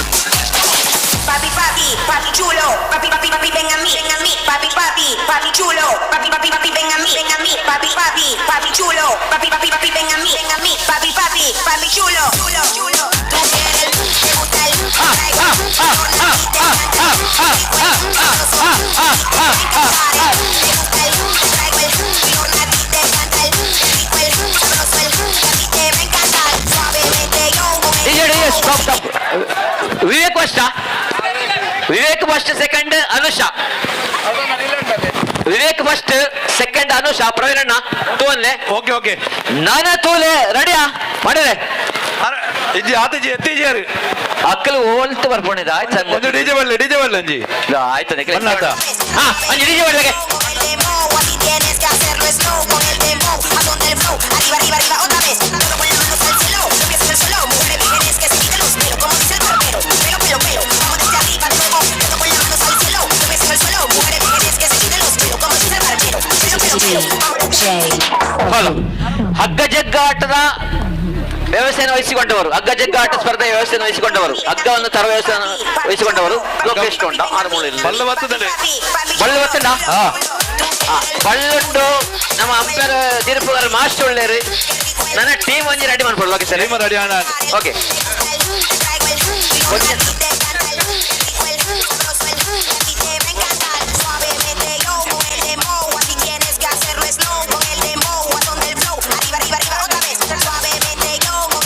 Papi, papi, papi chulo, papi, papi, papi, ven a mí, ven a mí, papi, papi, papi chulo, papi, papi, papi, ven a mí, ven a mí, papi, papi, papi chulo, papi, papi, papi, ven a mí, ven a mí, papi, papi, papi chulo, chulo, chulo, tú quieres el, te gusta el, DJ DJ stop stop. Vivek first, Vivek first, second Anusha. Vivek first, second Anusha. Praveen ಅಣ್ಣ ತೂವನ್ಲೆ. Okay okay. ನಾನ ತೂಲೆ ರೆಡಿಯಾ ಮಾಡಿದೆ. ಇಜ್ಜಿ ಆತಿಜಿ ಎತ್ತಿಜಿಯಾರು ಅಕ್ಕಲು ಓಲ್ತು ಬರ್ಕೊಂಡಿದ್ದ. ಆಯ್ತು. ಒಂದು DJ ಬಲ್ಲೆ, DJ ಬಲ್ಲೆ ಅಂಜಿ. ಆಯ್ತು. ಬನ್ನಾತ. ಹಾ ಅಂಜಿ DJ ಬಲ್ಲೆಗೆ. Tienes que hacerlo slow con el dembow, a donde el flow, arriba, arriba, arriba otra vez, todo con las manos al cielo, los pies en el suelo, mujeres vírgenes que se quiten los pelos, como dice el barbero, pelo, pelo, pelo, vamos desde arriba de nuevo, todo con las manos al cielo, los pies en el suelo, mujeres vírgenes que se quiten los pelos, como dice el barbero, pelo, pelo, pelo, vamos desde hello. ಹಗ್ಗ ಜಗ್ಗಾಟದ ವ್ಯವಸ್ಥೆಯನ್ನು ವಹಿಸಿಕೊಂಡವರು, ಹಗ್ಗ ಜಗ್ಗಾಟ ಸ್ಪರ್ಧೆ ವ್ಯವಸ್ಥೆಯನ್ನು ವಹಿಸಿಕೊಂಡವರು, ಹಗ್ಗವನ್ನು ತರುವ ವ್ಯವಸ್ಥೆಯನ್ನು ವಹಿಸಿಕೊಂಡವರು ಲೋಕೇಶ್ ಟೋಂಡ. ಆರು ಮೂರು ಬಲ್ಲು ಬರ್ತದೆ. ಬಳ್ಳು ಬರ್ತಂಡ ಬಳ್ಳುಂಡು. ನಮ್ಮ ಅಂಪೇರ್ ತೀರ್ಪುಗಾರ ಮಾಸ್ಟರ್ ಒಳ್ಳೇರು. ನನ್ನ ಟೀಮ್ ಒಂಜಿ ರೆಡಿ ಮಾಡ್ಕೊಡು ಲೋಕೇಶ್ ಸರ್. ಟೀಮ್ ರೆಡಿ ಅಣ್ಣ. ಓಕೆ.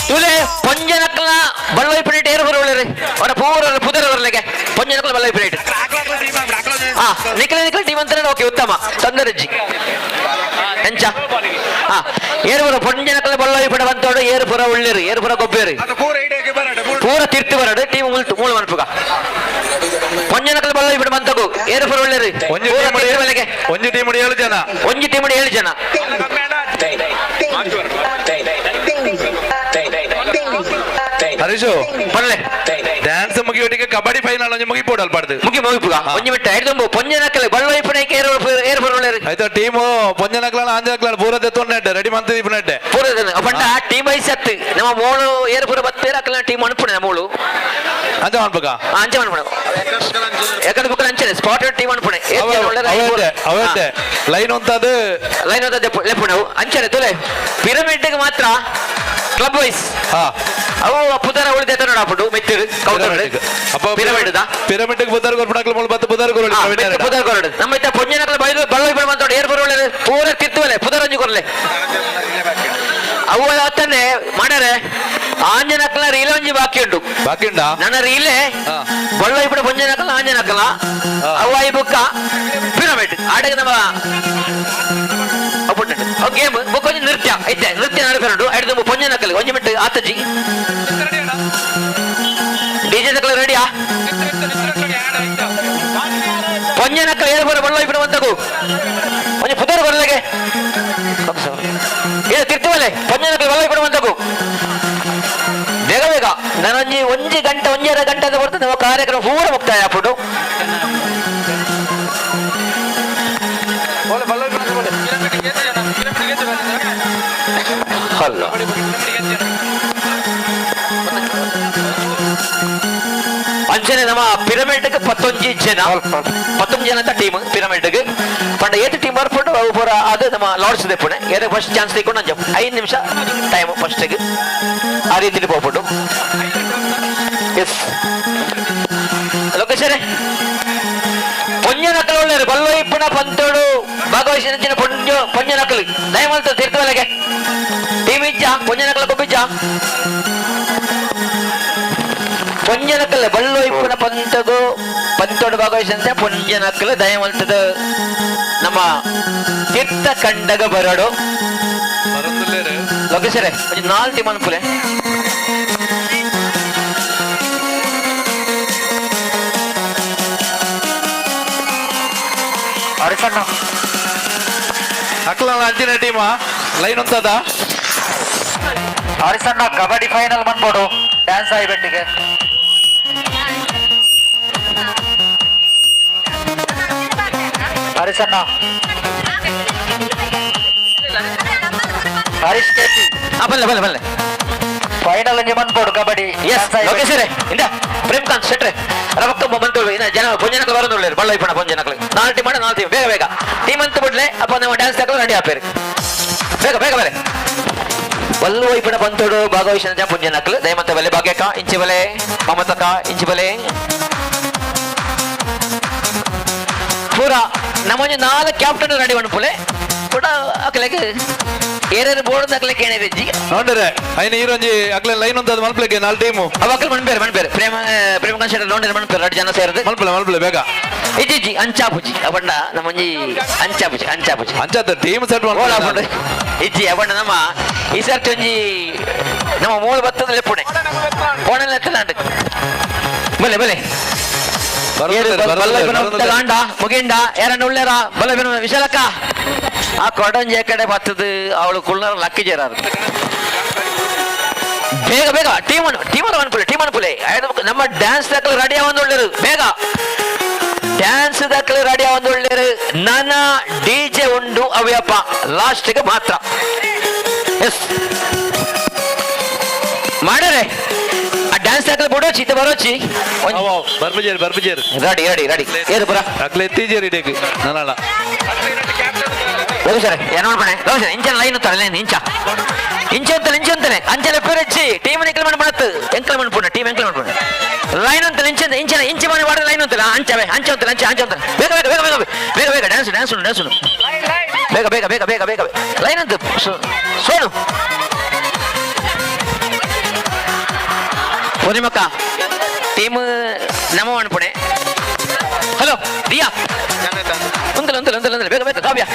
ತುಲೆ ಪೊಂಜನಕ್ಲ ಬಳ್ಳೋಯ್ ಪೇಟೆ ಏರು ಬರೋಳ್ರಿ ಅವರ ಪೂರ ಪುದರ ಬರ್ಲಿಕ್ಕೆ ಪೊಂಜನಕ್ಲ ಬಳ್ಳೋಯ್ ಪೇಟೆ. ಹಾ ನಿಖಿಲ ನಿಖಿಲ ಟೀಮ್ ಅಂತಾರೆ. ಓಕೆ ಉತ್ತಮ ತೊಂದರೆಜ್ಜಿ ಎಂಚ. ಹಾ ಏರು ಬರೋ ಪೊಂಜನಕ್ಲ ಬಳ್ಳೋಯ್ ಪೇಟೆ ಬಂತೋಡು ಏರು ಪುರ ಉಳ್ಳೇರು ಏರು ಪುರ ಗೊಬ್ಬೇರು ಪೂರ ತಿರ್ತು ಬರಡು ಟೀಮ್ ಮುಲ್ತು ಮೂಳು ಮನ್ಪುಗ ಪೊಂಜನಕ್ಲ ಬಳ್ಳೋಯ್ ಪೇಟೆ ಬಂತಗು ಏರು ಪುರ ಉಳ್ಳೇರು ಒಂಜಿ ಪೂರ ಟೀಮ್ ತಿರ್ತು ಬರಲಿಕ್ಕೆ. ಒಂಜಿ ಟೀಮ್ 7 ಜನ, ಒಂಜಿ ಟೀಮ್ 7 ಜನ. ಹರೀಶು ಪರ್ಲೆ ಡ್ಯಾನ್ಸ್ ಮುಗಿಯೋಟಿಗೆ ಕಬಡ್ಡಿ ಫೈನಲ್ ಒಂಜಿ ಮುಗಿಪೋಡಲ್ ಪಡ್ದು ಮುಗಿ ಮುಗಿಪುಗ ಒಂಜಿ ಬಿಟ್ಟ ಐದು ಪೊಂಜನಕ್ಲೆ ಬಳ್ಳೋಯ್ ಪೇಟೆ ಏರು ಏರು ಪುರ ಉಳ್ಳೇರು. ಆಯ್ತಾ ಟೀಮ್ ಪೊಂಜನಕ್ಲ ಆಂಜನಕ್ಲ ಪೂರ ದೆತ್ತೊಂಡೆ ರೆಡಿ ಮಂತ್ ದೀಪನೆಡ್ಡೆ ಪೂರ ಪಂಡ ಟೀಮ್ ವೈಸ್ ಅತ್ತು ನಮ್ಮ ಮೂಳು ಏರು ಪೂರ ಬತ್ತೇರು ಅಕ್ಕಲ ಟೀಮ್ ಅನ್ಪುಣೆ ಮೂಳು ಅಂಚ ಮನ್ಪುಗ. ಅಂಚೆ ಮನ್ಪುಣೆ ಎಕಡೆ ಬುಕ್ಕ ಅಂಚನೆ ಸ್ಪಾಟ್ ಟೀಮ್ ಅನ್ಪುಣೆ. ಅವೇ ಲೈನ್ ಉಂತದು ಲೈನ್ ಉಂತದ್ದು ಲೆಪ್ಪುಣವು ಅಂಚನೆ ತುಲೆ ಪಿರಮಿಡ್ ಮಾತ್ರ ಕ್ಲಬ್ ವೈಸ್. ಅವು ಪುದರ ಉಳಿದ ನೋಡಾಪುಡು ಮೆತ್ತಿರು ಕೌಂಟರ್ ಅಪ್ಪ ಪಿರಮಿಡ್ the pyramid ಪುದರ್ ಕೊರ್ಪುಣಕ್ಲ ಮೂಳು ಬತ್ತು ಪುದರ್ ಕೊರೊಳಿ ಪುದರ್ ಕೊರಡು ನಮ್ಮ ಇತ್ತ ಪೊಂಜನಕ್ಲ ಬೈಲು ಬಳ್ಳೋಯ್ ಪಡ ಮಂತೋಡು ಏರ್ ಬರೋಳೆ ಪೂರ ತಿರ್ತುವಲೆ ಪುದರಂಜಿ ಕೊರಲೆ ಅವು ಅತ್ತನೆ ಮಾಡರೆ ಆಂಜನಕ್ಲ ರೀಲೆ ಒಂಜಿ ಬಾಕಿ ಉಂಟು. ಬಾಕಿ ಉಂಟಾ? ನನ್ನ ರೀಲೆ ಬಳ್ಳೋಯ್ ಪಡ ಪೊಂಜನಕ್ಲ ಆಂಜನಕ್ಲ ಅವು I ಬುಕ್ಕ ಪಿರಮಿಡ್ ಆಟಕ್ಕೆ ನಮ್ಮ ಅವು ಗೇಮ್ ಬುಕ್ ಒಂಜಿ ನೃತ್ಯ ಐತೆ ನೃತ್ಯ ನಡಪೆರಡು ಐದು ಪೊಂಜನಕ್ಕಲ್ ಒಂಜಿ ಮಿಟ್ಟು ಆತಜಿ ಡಿಜೆ ತಕಲ ರೆಡಿಯಾ ಪೊಂಜನಕ್ಕಲ್ ಏರು ಬರ ಬಳ್ಳೋಯ್ ಪಡ ಮಂತಗು ಒಂಜಿ ಪುದರ್ ಬರಲೆಗೆ ಏ ತಿರ್ತುವಲೆ ಪೊಂಜನಕ್ಕಲ್ ಬಳ್ಳೋಯ್ ಪಡ ಮಂತಗು ಬೇಗ ಬೇಗ ನಾನೊಂಜಿ ಒಂಜಿ ಗಂಟೆ ಒಂಜರ ಗಂಟೆ ಅಂತ ಬರ್ತದೆ ನಮ್ಮ ಕಾರ್ಯಕ್ರಮ ಪೂರ ಮುಕ್ತಾಯ ಆಪುಂಡು. ಹಲೋ ಅಂಚನೆ ನಮ್ಮ ಪಿರಮಿಡ್ ಪತ್ತೊಂಜಿ ಜನ 19 ಜನ ಅಂತ ಟೀಮ್ ಪಿರಮಿಡ್ ಪಂಡ ಏತ್ ಟೀಮ್ ಬರ್ಪುಂಡು ಅವು ಪೂರ ಅದು ನಮ್ಮ ಲಾರ್ಡ್ಸ್ ದೆಪ್ಪುಣೆ ಏರೆ ಫಸ್ಟ್ ಚಾನ್ಸ್ ತಿಕ್ಕೊಂಡು ಅಂಚ 5 ನಿಮಿಷ ಟೈಮ್ ಫಸ್ಟಿಗೆ ಆ ರೀತಿಲಿ ಪೋಪುಂಡು. ಎಸ್ ಲೋಕೇಶ್ವರೇ, ಪೊಂಜ ನಕಲು ಉಳ್ಳೇರು ಬಲ್ಲೋ ಇಪ್ಪುನ ಪಂತೋಡು ಭಾಗವಹಿಸಿದ ಪೊಂಜ ಪೊಂಜ ನಕಲು ದಯಮಲ್ತ ತೀರ್ಥವಲೆಗೆ ಟೀಮ್ ಇಜ್ಜ ಪೊಂಜ ನಕಲ ಕೊಬ್ಬಿಜ್ಜ ಪೊಂಜ ನಕಲ್ ಬಲ್ಲೋ ಇಪ್ಪುನ ಪಂತಗು ಪಂತೋಡು ಭಾಗವಹಿಸಿದಂತೆ ಪೊಂಜ ನಕಲು ದಯಮಲ್ತದ ನಮ್ಮ ತೀರ್ಥ ಕಂಡಗ ಬರಡು. ಲೋಕೇಶ್ವರೇ, ಒಂಜಿ ನಾಲ್ ಟೀಮ್ ಅನ್ಪುಲೆ. ಅರಿಸಣ್ಣ ಅಕ್ಲ ಅಂಚಿನ ಟೀಮ ಲೈನ್ ಉಂತದ. ಹರಿಸಣ್ಣ ಕಬಡ್ಡಿ ಫೈನಲ್ ಮನ್ಬೋಡು ಡ್ಯಾನ್ಸ್ ಆಯ್ಬೆಟ್ಟಿಗೆ. ಹರಿಸಣ್ಣ ಹರೀಶ್ ಕೆಪಿ. ಬಲ್ಲೆ ಬಲ್ಲೆ ಬಲ್ಲೆ. ಫೈನಲ್ ಒಂಜಿ ಮನ್ಬೋಡು ಕಬಡ್ಡಿ. ಎಸ್ ಲೋಕೇಶ್ವರೇ, ಇಂದ ಪ್ರೇಮ್ಕಾಂತ್ ಶೆಟ್ರೆ ರವಕ್ಕ ಬಂತೋಳು ಇನ್ನ ಜನ ಪೊಂಜನಕಲು ಬರೋದು ಬಳ್ಳ ಇಪ್ಪಣ ಪೊಂಜನಕಲು ನಾಲ್ ಟೀಮ್ ಮಾಡ ನಾಲ್ ಟೀಮ್ ಬೇಗ ಬೇಗ ಟೀಮ್ ಅಂತ ಬಿಡ್ಲೆ. ಅಪ್ಪ ನಮ್ಮ ಡ್ಯಾನ್ಸ್ ಹಾಕಲು ರೆಡಿ ಆಪೇರು ಬೇಗ ಬೇಗ ಬೇರೆ ಬಲ್ಲು ಇಪ್ಪಣ ಬಂತೋಡು ಭಾಗವಹಿಸಿದ ಪೊಂಜನಕಲು ದಯಮಂತ ಬಲೆ ಭಾಗ್ಯಕ ಇಂಚಿ ಬಲೆ ಮಮತಕ ಇಂಚಿ ಬಲೆ ಪೂರ ನಮ್ಮೊಂಜಿ ನಾಲ್ ಕ್ಯಾಪ್ಟನ್ ರೆಡಿ ಮನ್ಪುಲೆ ಕೂಡ ಅಕ್ಲೆಗ್ ಏರೇರು ಬೋರ್ಡ್ ಅಕ್ಲೆಗ್ ಏನೇರಿಜ್ಜಿ. ನೋಡ್ರೆ ಐನ ಈರೊಂಜಿ ಅಕ್ಲೆ ಲೈನ್ ಉಂತದ ಮಲ್ಪಲೆಗೆ ನಾಲ್ ಟೀಮು. ಅವ ಅಕ್ಲೆ ಮನ್ಪೇರು ಮನ್ಪೇರು ಪ್ರೇಮ ಪ್ರೇಮಕಾಂತ್ ಶೆಟ್ಟಿ ನೋಡ್ರೆ ಮನ್ಪೇರು ಎರಡು ಜನ ಸೇರಿದು. ಮಲ್ಪಲೆ ಮಲ್ಪಲೆ ಬೇಗ. ಇಜ್ಜಿ ಅಂಚಾಪುಜಿ ಅವಣ್ಣ ನಮ್ಮೊಂಜಿ ಅಂಚಾಪುಜಿ ಅಂಚಾಪುಜಿ ಅಂಚಾದ ಟೀಮ್ ಸೆಟ್. ಓಲ ಪಂಡ ಇಜ್ಜಿ ಅವಣ್ಣ ನಮ್ಮ ಈ ಸರ್ತಿ ಒಂಜಿ ನಮ್ಮ ಮೂಲ ಬತ್ತದ ಲೆಪ್ಪುಣೆ ಪೋಣೆ ಎತ್ತಲಾಂಡ್ ಬಲೆ ಬಲೆ ಗಾಂಡ ಮುಗಿಂಡ ಯಾರನ್ನ ಉಳ್ಳೇರ ಬಲ್ಲ ವಿಶಾಲಕ್ಕ ಆ ಕೊಡಂಜೆ ಕಡೆ ಬತ್ತದ ಅವಳು ಕುಳ್ನಾರ ಲಕ್ಕಿ ಜೇರಾರು. ಬೇಗ ಬೇಗ ಟೀಮ್ ಟೀಮ್ ಅನ್ಪುಲೆ ಟೀಮ್ ಅನ್ಪುಲೆ ನಮ್ಮ ಡ್ಯಾನ್ಸ್ ದಾಖಲೆ ರೆಡಿ ಒಳ್ಳೇರು ಬೇಗ ಡ್ಯಾನ್ಸ್ ದಾಖಲೆ ರೆಡಿ ಒಳ್ಳೇರು. ನನ್ನ ಡಿಜೆ ಉಂಡು ಅವ್ಯಪ್ಪ ಲಾಸ್ಟ್ಗೆ ಮಾತ್ರ. ಎಸ್ ಮಾಡರೆ ಆ ಡ್ಯಾನ್ಸ್ ದಾಖಲೆ ಬಿಡೋಚಿ ಇತ್ತ ಬರೋಚಿ. ಬರ್ಬಜೇರಿ ಬರ್ಬಜೇರಿ. ರೆಡಿ ರೆಡಿ ರೆಡಿ ಏರು ಪುರ ಅಕ್ಲೆ ಎತ್ತೀಜೇರಿ ಇಡೇಕ್ ನನಲ್ಲ. ಲೋಕೇಶ್ವರ ಏನು ಮಾಡ್ಬಣೆ ಲೋಕೇಶ್ವರ ಇಂಚನ ಲೈನ್ ಉತ್ತಾರೆ ಲೈನ್ ಇಂಚ ಇಂಚ ಅಂತಾನೆ ಇಂಚ ಅಂತಾನೆ ಅಂಚನೆ ಪೇರಚ್ಚಿ ಟೀಮ್ ನಿಕಲ್ ಮಣ್ಣು ಎಂಕಲ್ ಮಣ್ಣು ಟೀಮ್ ಎಂಕಲ್ ಮಣ್ಣು ಲೈನ್ ಅಂತ ಇಂಚ ಇಂಚನ ಇಂಚ ಮನೆ ವಾಡ ಲೈನ್ ಅಂತಲ್ಲ ಅಂಚವೆ ಅಂಚ ಅಂತಲ್ಲ ಅಂಚ ಅಂಚ ಅಂತಾನೆ ಬೇಗ ಬೇಗ ಬೇಗ ಬೇಗ ಬೇಗ ಬೇಗ ಡ್ಯಾನ್ಸ್ ಡ್ಯಾನ್ಸ್ ಡ್ಯಾನ್ಸ್ ಬೇಗ ಬೇಗ ಬೇಗ ಬೇಗ ಬೇಗ ಲೈನ್ ಅಂತ ಸೋನು ಪೂರ್ಣಿಮಕ್ಕ ಟೀಮ್ ನಮ್ಮ ಅನ್ಪುಣೆ. ಹಲೋ ದಿಯಾ ಒಂದಲ್ಲ ಒಂದಲ್ಲ ಒಂದಲ್ಲ ಒಂದಲ್ಲ ಬೇಗ ಬೇಗ ಕಾವ್ಯ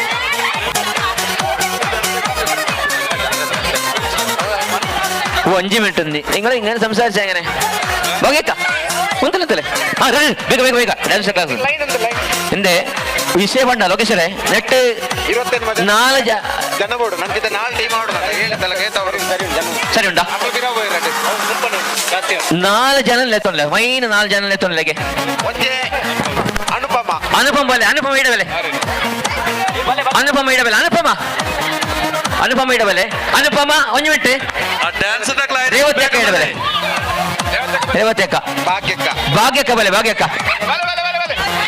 ಒಂಜಿ ಮಿನಿಟ್ ఉంది. നിങ്ങൾ ഇങ്ങനെ സംസാരിച്ച എങ്ങനെ ബോഗേക്ക ಒಂದಲ್ಲ ಹಾ ರೆಡಿ ಬೇಗ ಬೇಗ ಬೇಗ ಡ್ಯಾನ್ಸ್ ಕ್ಲಾಸ್ ಹಿಂದೆ ವಿಷಯ ಬಣ್ಣ ಲೋಕೇಶ್ವರೇ ನೆಟ್ ನಾಲ್ ಜನ ಬೋಡು ನನ್ಕಿತ ನಾಲ್ ಟೀಮ್ ಸರಿ ಉಂಟಾ ನಾಲ್ ಜನ ಲೆತ್ತೊಂಡ್ಲೆ ಮೈನ್ ನಾಲ್ ಜನ ಲೆತ್ತೊಂಡ್ಲೆಗೆ ಅನುಪಮ ಅನುಪಮ ಬಲೆ ಅನುಪಮ ಇಡಬಲೆ ಅನುಪಮ ಇಡಬಲೆ ಅನುಪಮ ಅನುಪಮ ಇಡಬಲೆ ಅನುಪಮ ಒಂಜಿ ಮಿನಿಟ್ ಡ್ಯಾನ್ಸ್ ರೇವತಿ ಅಕ್ಕ ಇಡಬಲೆ ರೇವತಿ ಅಕ್ಕ ಭಾಗ್ಯಕ್ಕ ಭಾಗ್ಯಕ್ಕ ಬಲೆ ಭಾಗ್ಯಕ್ಕ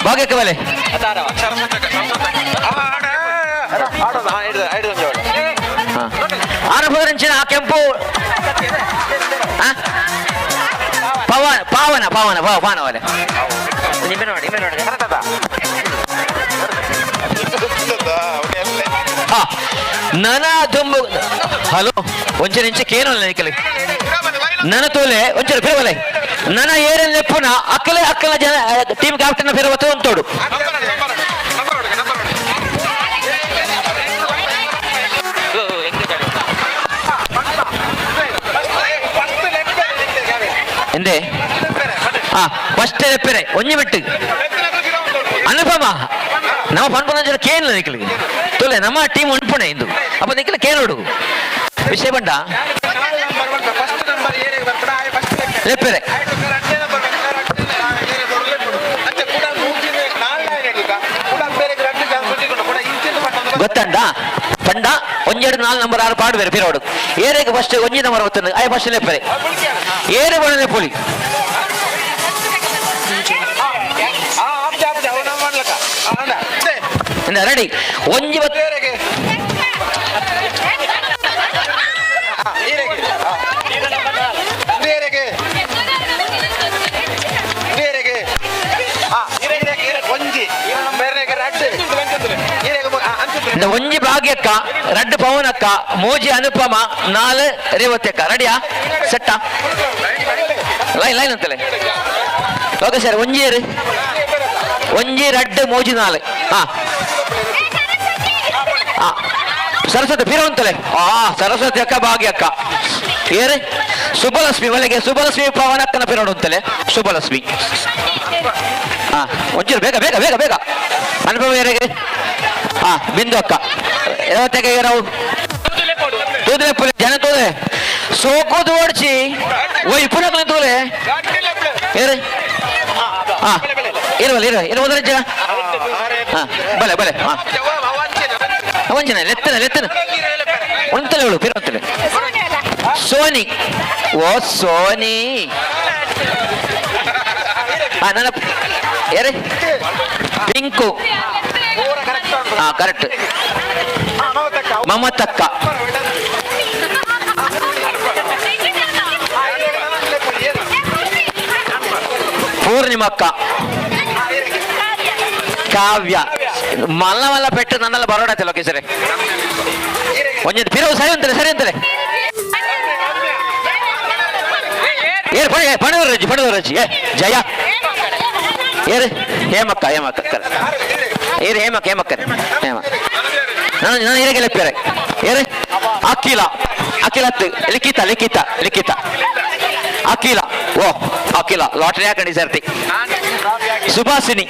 ಭಾಗ್ಯಕ್ಕ ಬಲೆ ಆರಭೋರಂಚಿನ ಆ ಕೆಂಪು ಪವನ ಪಾವನ ಪಾವನ ಪಾವನ ಬಲೆ ನೋಡಿ ನೋಡಿ ನನ ದುಂಬು ಹಲೋ ಒಂಚೂರು ಇಂಚ ಕೇನಲ್ಲ ನಿಕಲಿ ನನ ತೋಲೆ ಒಂಚೂರು ಫಿರವಲೆ ನನ ಏರನ್ ಲೆಪ್ಪುನ ಅಕ್ಕಲೆ ಅಕ್ಕಲ ಜನ ಟೀಮ್ ಕ್ಯಾಪ್ಟನ್ ಫಿರವತ್ತು ಅಂತೋಡು. ಎಂದೆ ಹಾ ಫಸ್ಟ್ ಲೆಪ್ಪೆರೆ ಒಂಜಿ ಬಿಟ್ಟು ಅನುಪಮ ನಮ್ಮ ಪನ್ಪನ ಕೇನ್ ನಿಕಲಿಗೆ ತೊಲೆ ನಮ್ಮ ಟೀಮ್ ಉಂಪುಣೆ ಇಂದು ಅಪ್ಪ ನಿಖಿಲ ಕೇನೋಡು ವಿಷಯ ಬಂಡ ಲೆಪ್ಪೆರೆ ಗೊತ್ತಂಡ ಪಂಡ ಒಂಜೆರಡು ನಾಲ್ ನಂಬರ್ ಆರು ಪಾಡುವೆರು ಪಿರೋಡು ಏರೆಗೆ ಫಸ್ಟ್ ಒಂಜಿ ನಂಬರ್ ಗೊತ್ತಂದು ಆಯ್ ಫಸ್ಟ್ ಲೆಪ್ಪರೆ ಏರೆ ಬಣ್ಣನೆ ಪುಲಿ ರೆಡಿ ಒಂಜಿ ಒಂಜಿ ಭಾಗ್ಯಕ್ಕ ರಡ್ಡು ಪವನಕ್ಕ ಮೋಜಿ ಅನುಪಮ ನಾಲ್ ರೇವತಿ ಅಕ್ಕ ರೆಡಿಯಾ ಸೆಟ್ಟಾ ಲೈನ್ ಲೈನ್ ಅಂತಲೇ. ಓಕೆ ಸರ್, ಒಂಜಿ ಏರು ಒಂಜಿ ರಡ್ಡು ಮೋಜಿ ನಾಲ್. ಹಾ ಹಾ ಸರಸ್ವತಿ ಪೀರ ಅಂತಲೇ. ಆ ಸರಸ್ವತಿ ಅಕ್ಕ ಭಾಗ್ಯ ಅಕ್ಕ ಏರು ಸುಬ್ಬಲಕ್ಷ್ಮಿ ಒಳಗೆ ಸುಬ್ಬಲಕ್ಷ್ಮಿ ಪವನಕ್ಕನ ಪಿರೋಡು ಅಂತಲೇ ಸುಬ್ಬಲಕ್ಷ್ಮಿ. ಹಾ ಒಂಚೂರು ಬೇಗ ಬೇಗ ಬೇಗ ಬೇಗ ಅನುಪಮ ಏರಿಗೆ. ಹಾ ಬಿಂದು ಅಕ್ಕ ರೇವತಿ ರಾವು ತೂದ್ರೆ ಪುಲೆ ಜನ ತೂದೆ ಸೋಕೋದು ಓಡಿಸಿ ಓ ಇಪ್ಪುನಕ್ಲೆ ತೂಲೆ ಏರು. ಹಾ ಇರುವಲ್ಲ ಇರುವ ಇರುವ ಜನ. ಹಾ ಬಲೆ ಬಲೆ. ಹಾ ವಂಚನೆ ಲೆತ್ತನ ಲೆತ್ತನ ಒಂತಲೆ ಅವಳು ಪಿರ ಒಂತಲೆ ಸೋನಿ ಓ ಸೋನಿ. ಹಾ ನನ್ನ ಯಾರೇ ಪಿಂಕು. ಹಾ ಕರೆಕ್ಟ್. ಮಮತಕ್ಕ ಪೂರ್ಣಿಮಕ್ಕ ಕಾವ್ಯ ಮಲ್ಲ ಮಲ್ಲ ಪೆಟ್ಟು ನನ್ನೆಲ್ಲ ಬರೋಡಾಯ್ತಲ್ಲ ಓಕೆ ಸರಿ ಒಂಜಿ ಪಿರವು ಸರಿ ಅಂತಾರೆ ಸರಿ ಅಂತಾರೆ. ಏರು ಪಣ ಪಣವರಜ್ಜಿ ಪಣವರಜ್ಜಿ ಏ ಜಯ ಏರು ಹೇಮಕ್ಕ ಹೇಮಕ್ಕ ಏರು ಹೇಮಕ್ಕ ಹೇಮಕ್ಕ ಹೇಮ ನಾನು ನಾನು ಏರಿಗೆ ಲೆಪ್ಪೇರೆ ಏರು ಅಖಿಲ ಅಖಿಲತ್ತು ಲಿಖಿತ ಲಿಖಿತ ಲಿಖಿತ ಅಖಿಲ ಓ ಅಖಿಲ ಲಾಟರಿ ಹಾಕಂಡಿ ಸರ್ತಿ ಸುಭಾಸಿನಿ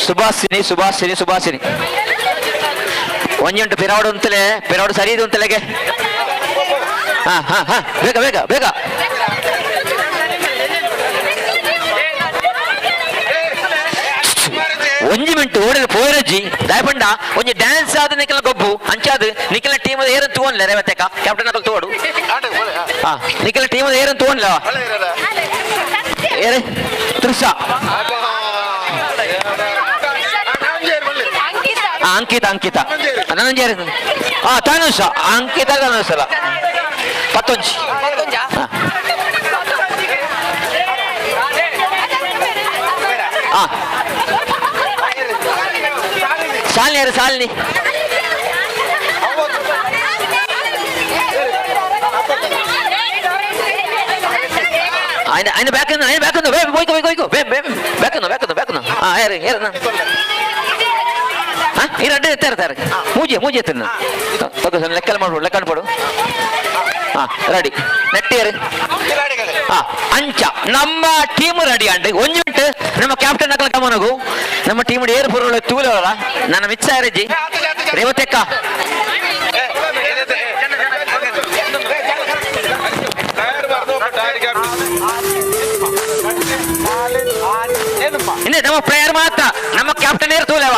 ಸುಭಾಸಿನಿ ಸುಭಾಸಿನಿ ಸುಭಾಸಿನಿ ಒಂಜುಂಟು ಪಿರಾವಡು ಅಂತಲೇ ಪಿರಾವಡು ಸರಿ ಇದು ಅಂತಲೆಗೆ. ಹಾ ಹಾ ಹಾ ಬೇಗ ಬೇಗ ಬೇಗ. ಒಂಜಿ ಮಿಂಟು ಓಡಿದ ಪೋಯರಜ್ಜಿ ದಾಯಪಂಡ ಒಂಜಿ ಡ್ಯಾನ್ಸ್ ಆದ ನಿಖಲ ಗೊಬ್ಬು ಅಂಚಾದ ನಿಖಲ ಟೀಮ್ ಏರನ್ ತೂವನ್ಲೆ ರೇವತೆಕ ಕ್ಯಾಪ್ಟನ್ ಅಕಲ್ ತೋಡು. ಹಾ ನಿಖಲ ಟೀಮ್ ಏರನ್ ತೂವನ್ಲ ಏರೆ ತ್ರಿಷಾ. ಅಂಕಿತ ಅಂಕಿತ ನನಂಜೇರು. ಹಾ ತನುಷ ಅಂಕಿತ ತನುಷಲ ಪತ್ತೊಂಜಿ. ಹಾ ಸಾಲಿನಿ ಯಾರು ಸಾಲಿನಿ ఆయన ఆయన ಬ್ಯಾಕ್ ఆయన ಬ್ಯಾಕ್ ಹೋಯ್ಕೊ ಹೋಯ್ಕೊ ಹೋಯ್ಕೊ ಬ್ಯಾಕ್ ಬ್ಯಾಕ್ ಬ್ಯಾಕ್. ಹಾ ಯಾರು ಯಾರು ಹಾ ಈ ರಡ್ಡೆ ಎತ್ತಾರೆ ಮೂಜಿ ಮೂಜಿ ಎತ್ತಿನ ಓಕೆ ಸರ್ ಲೆಕ್ಕ ಮಾಡ್ಬೋದು ಲೆಕ್ಕ ಮಾಡ್ಬೋದು. ಹಾ ರೆಡಿ ನೆಟ್ಟಿಯರು. ಹಾ ಅಂಚ ನಮ್ಮ ಟೀಮ್ ರೆಡಿ ಅಂಡ್ ಒಂಜಿ ಮಿಂಟ್ ನಮ್ಮ ಕ್ಯಾಪ್ಟನ್ ಅಕಲ ಗಮನಗು ನಮ್ಮ ಟೀಮ್ ಏರು ಪುರುಳ ತೂಲವಲ್ಲ ನನ್ನ ಮಿಚ್ಚ ರೇವತಿ ರೇವತೆಕ್ಕ ಇನ್ನೇ ನಮ್ಮ ಪ್ಲೇಯರ್ ಮಾತ್ರ ನಮ್ಮ ಕ್ಯಾಪ್ಟನ್ ಏರ್ ತೂಲವ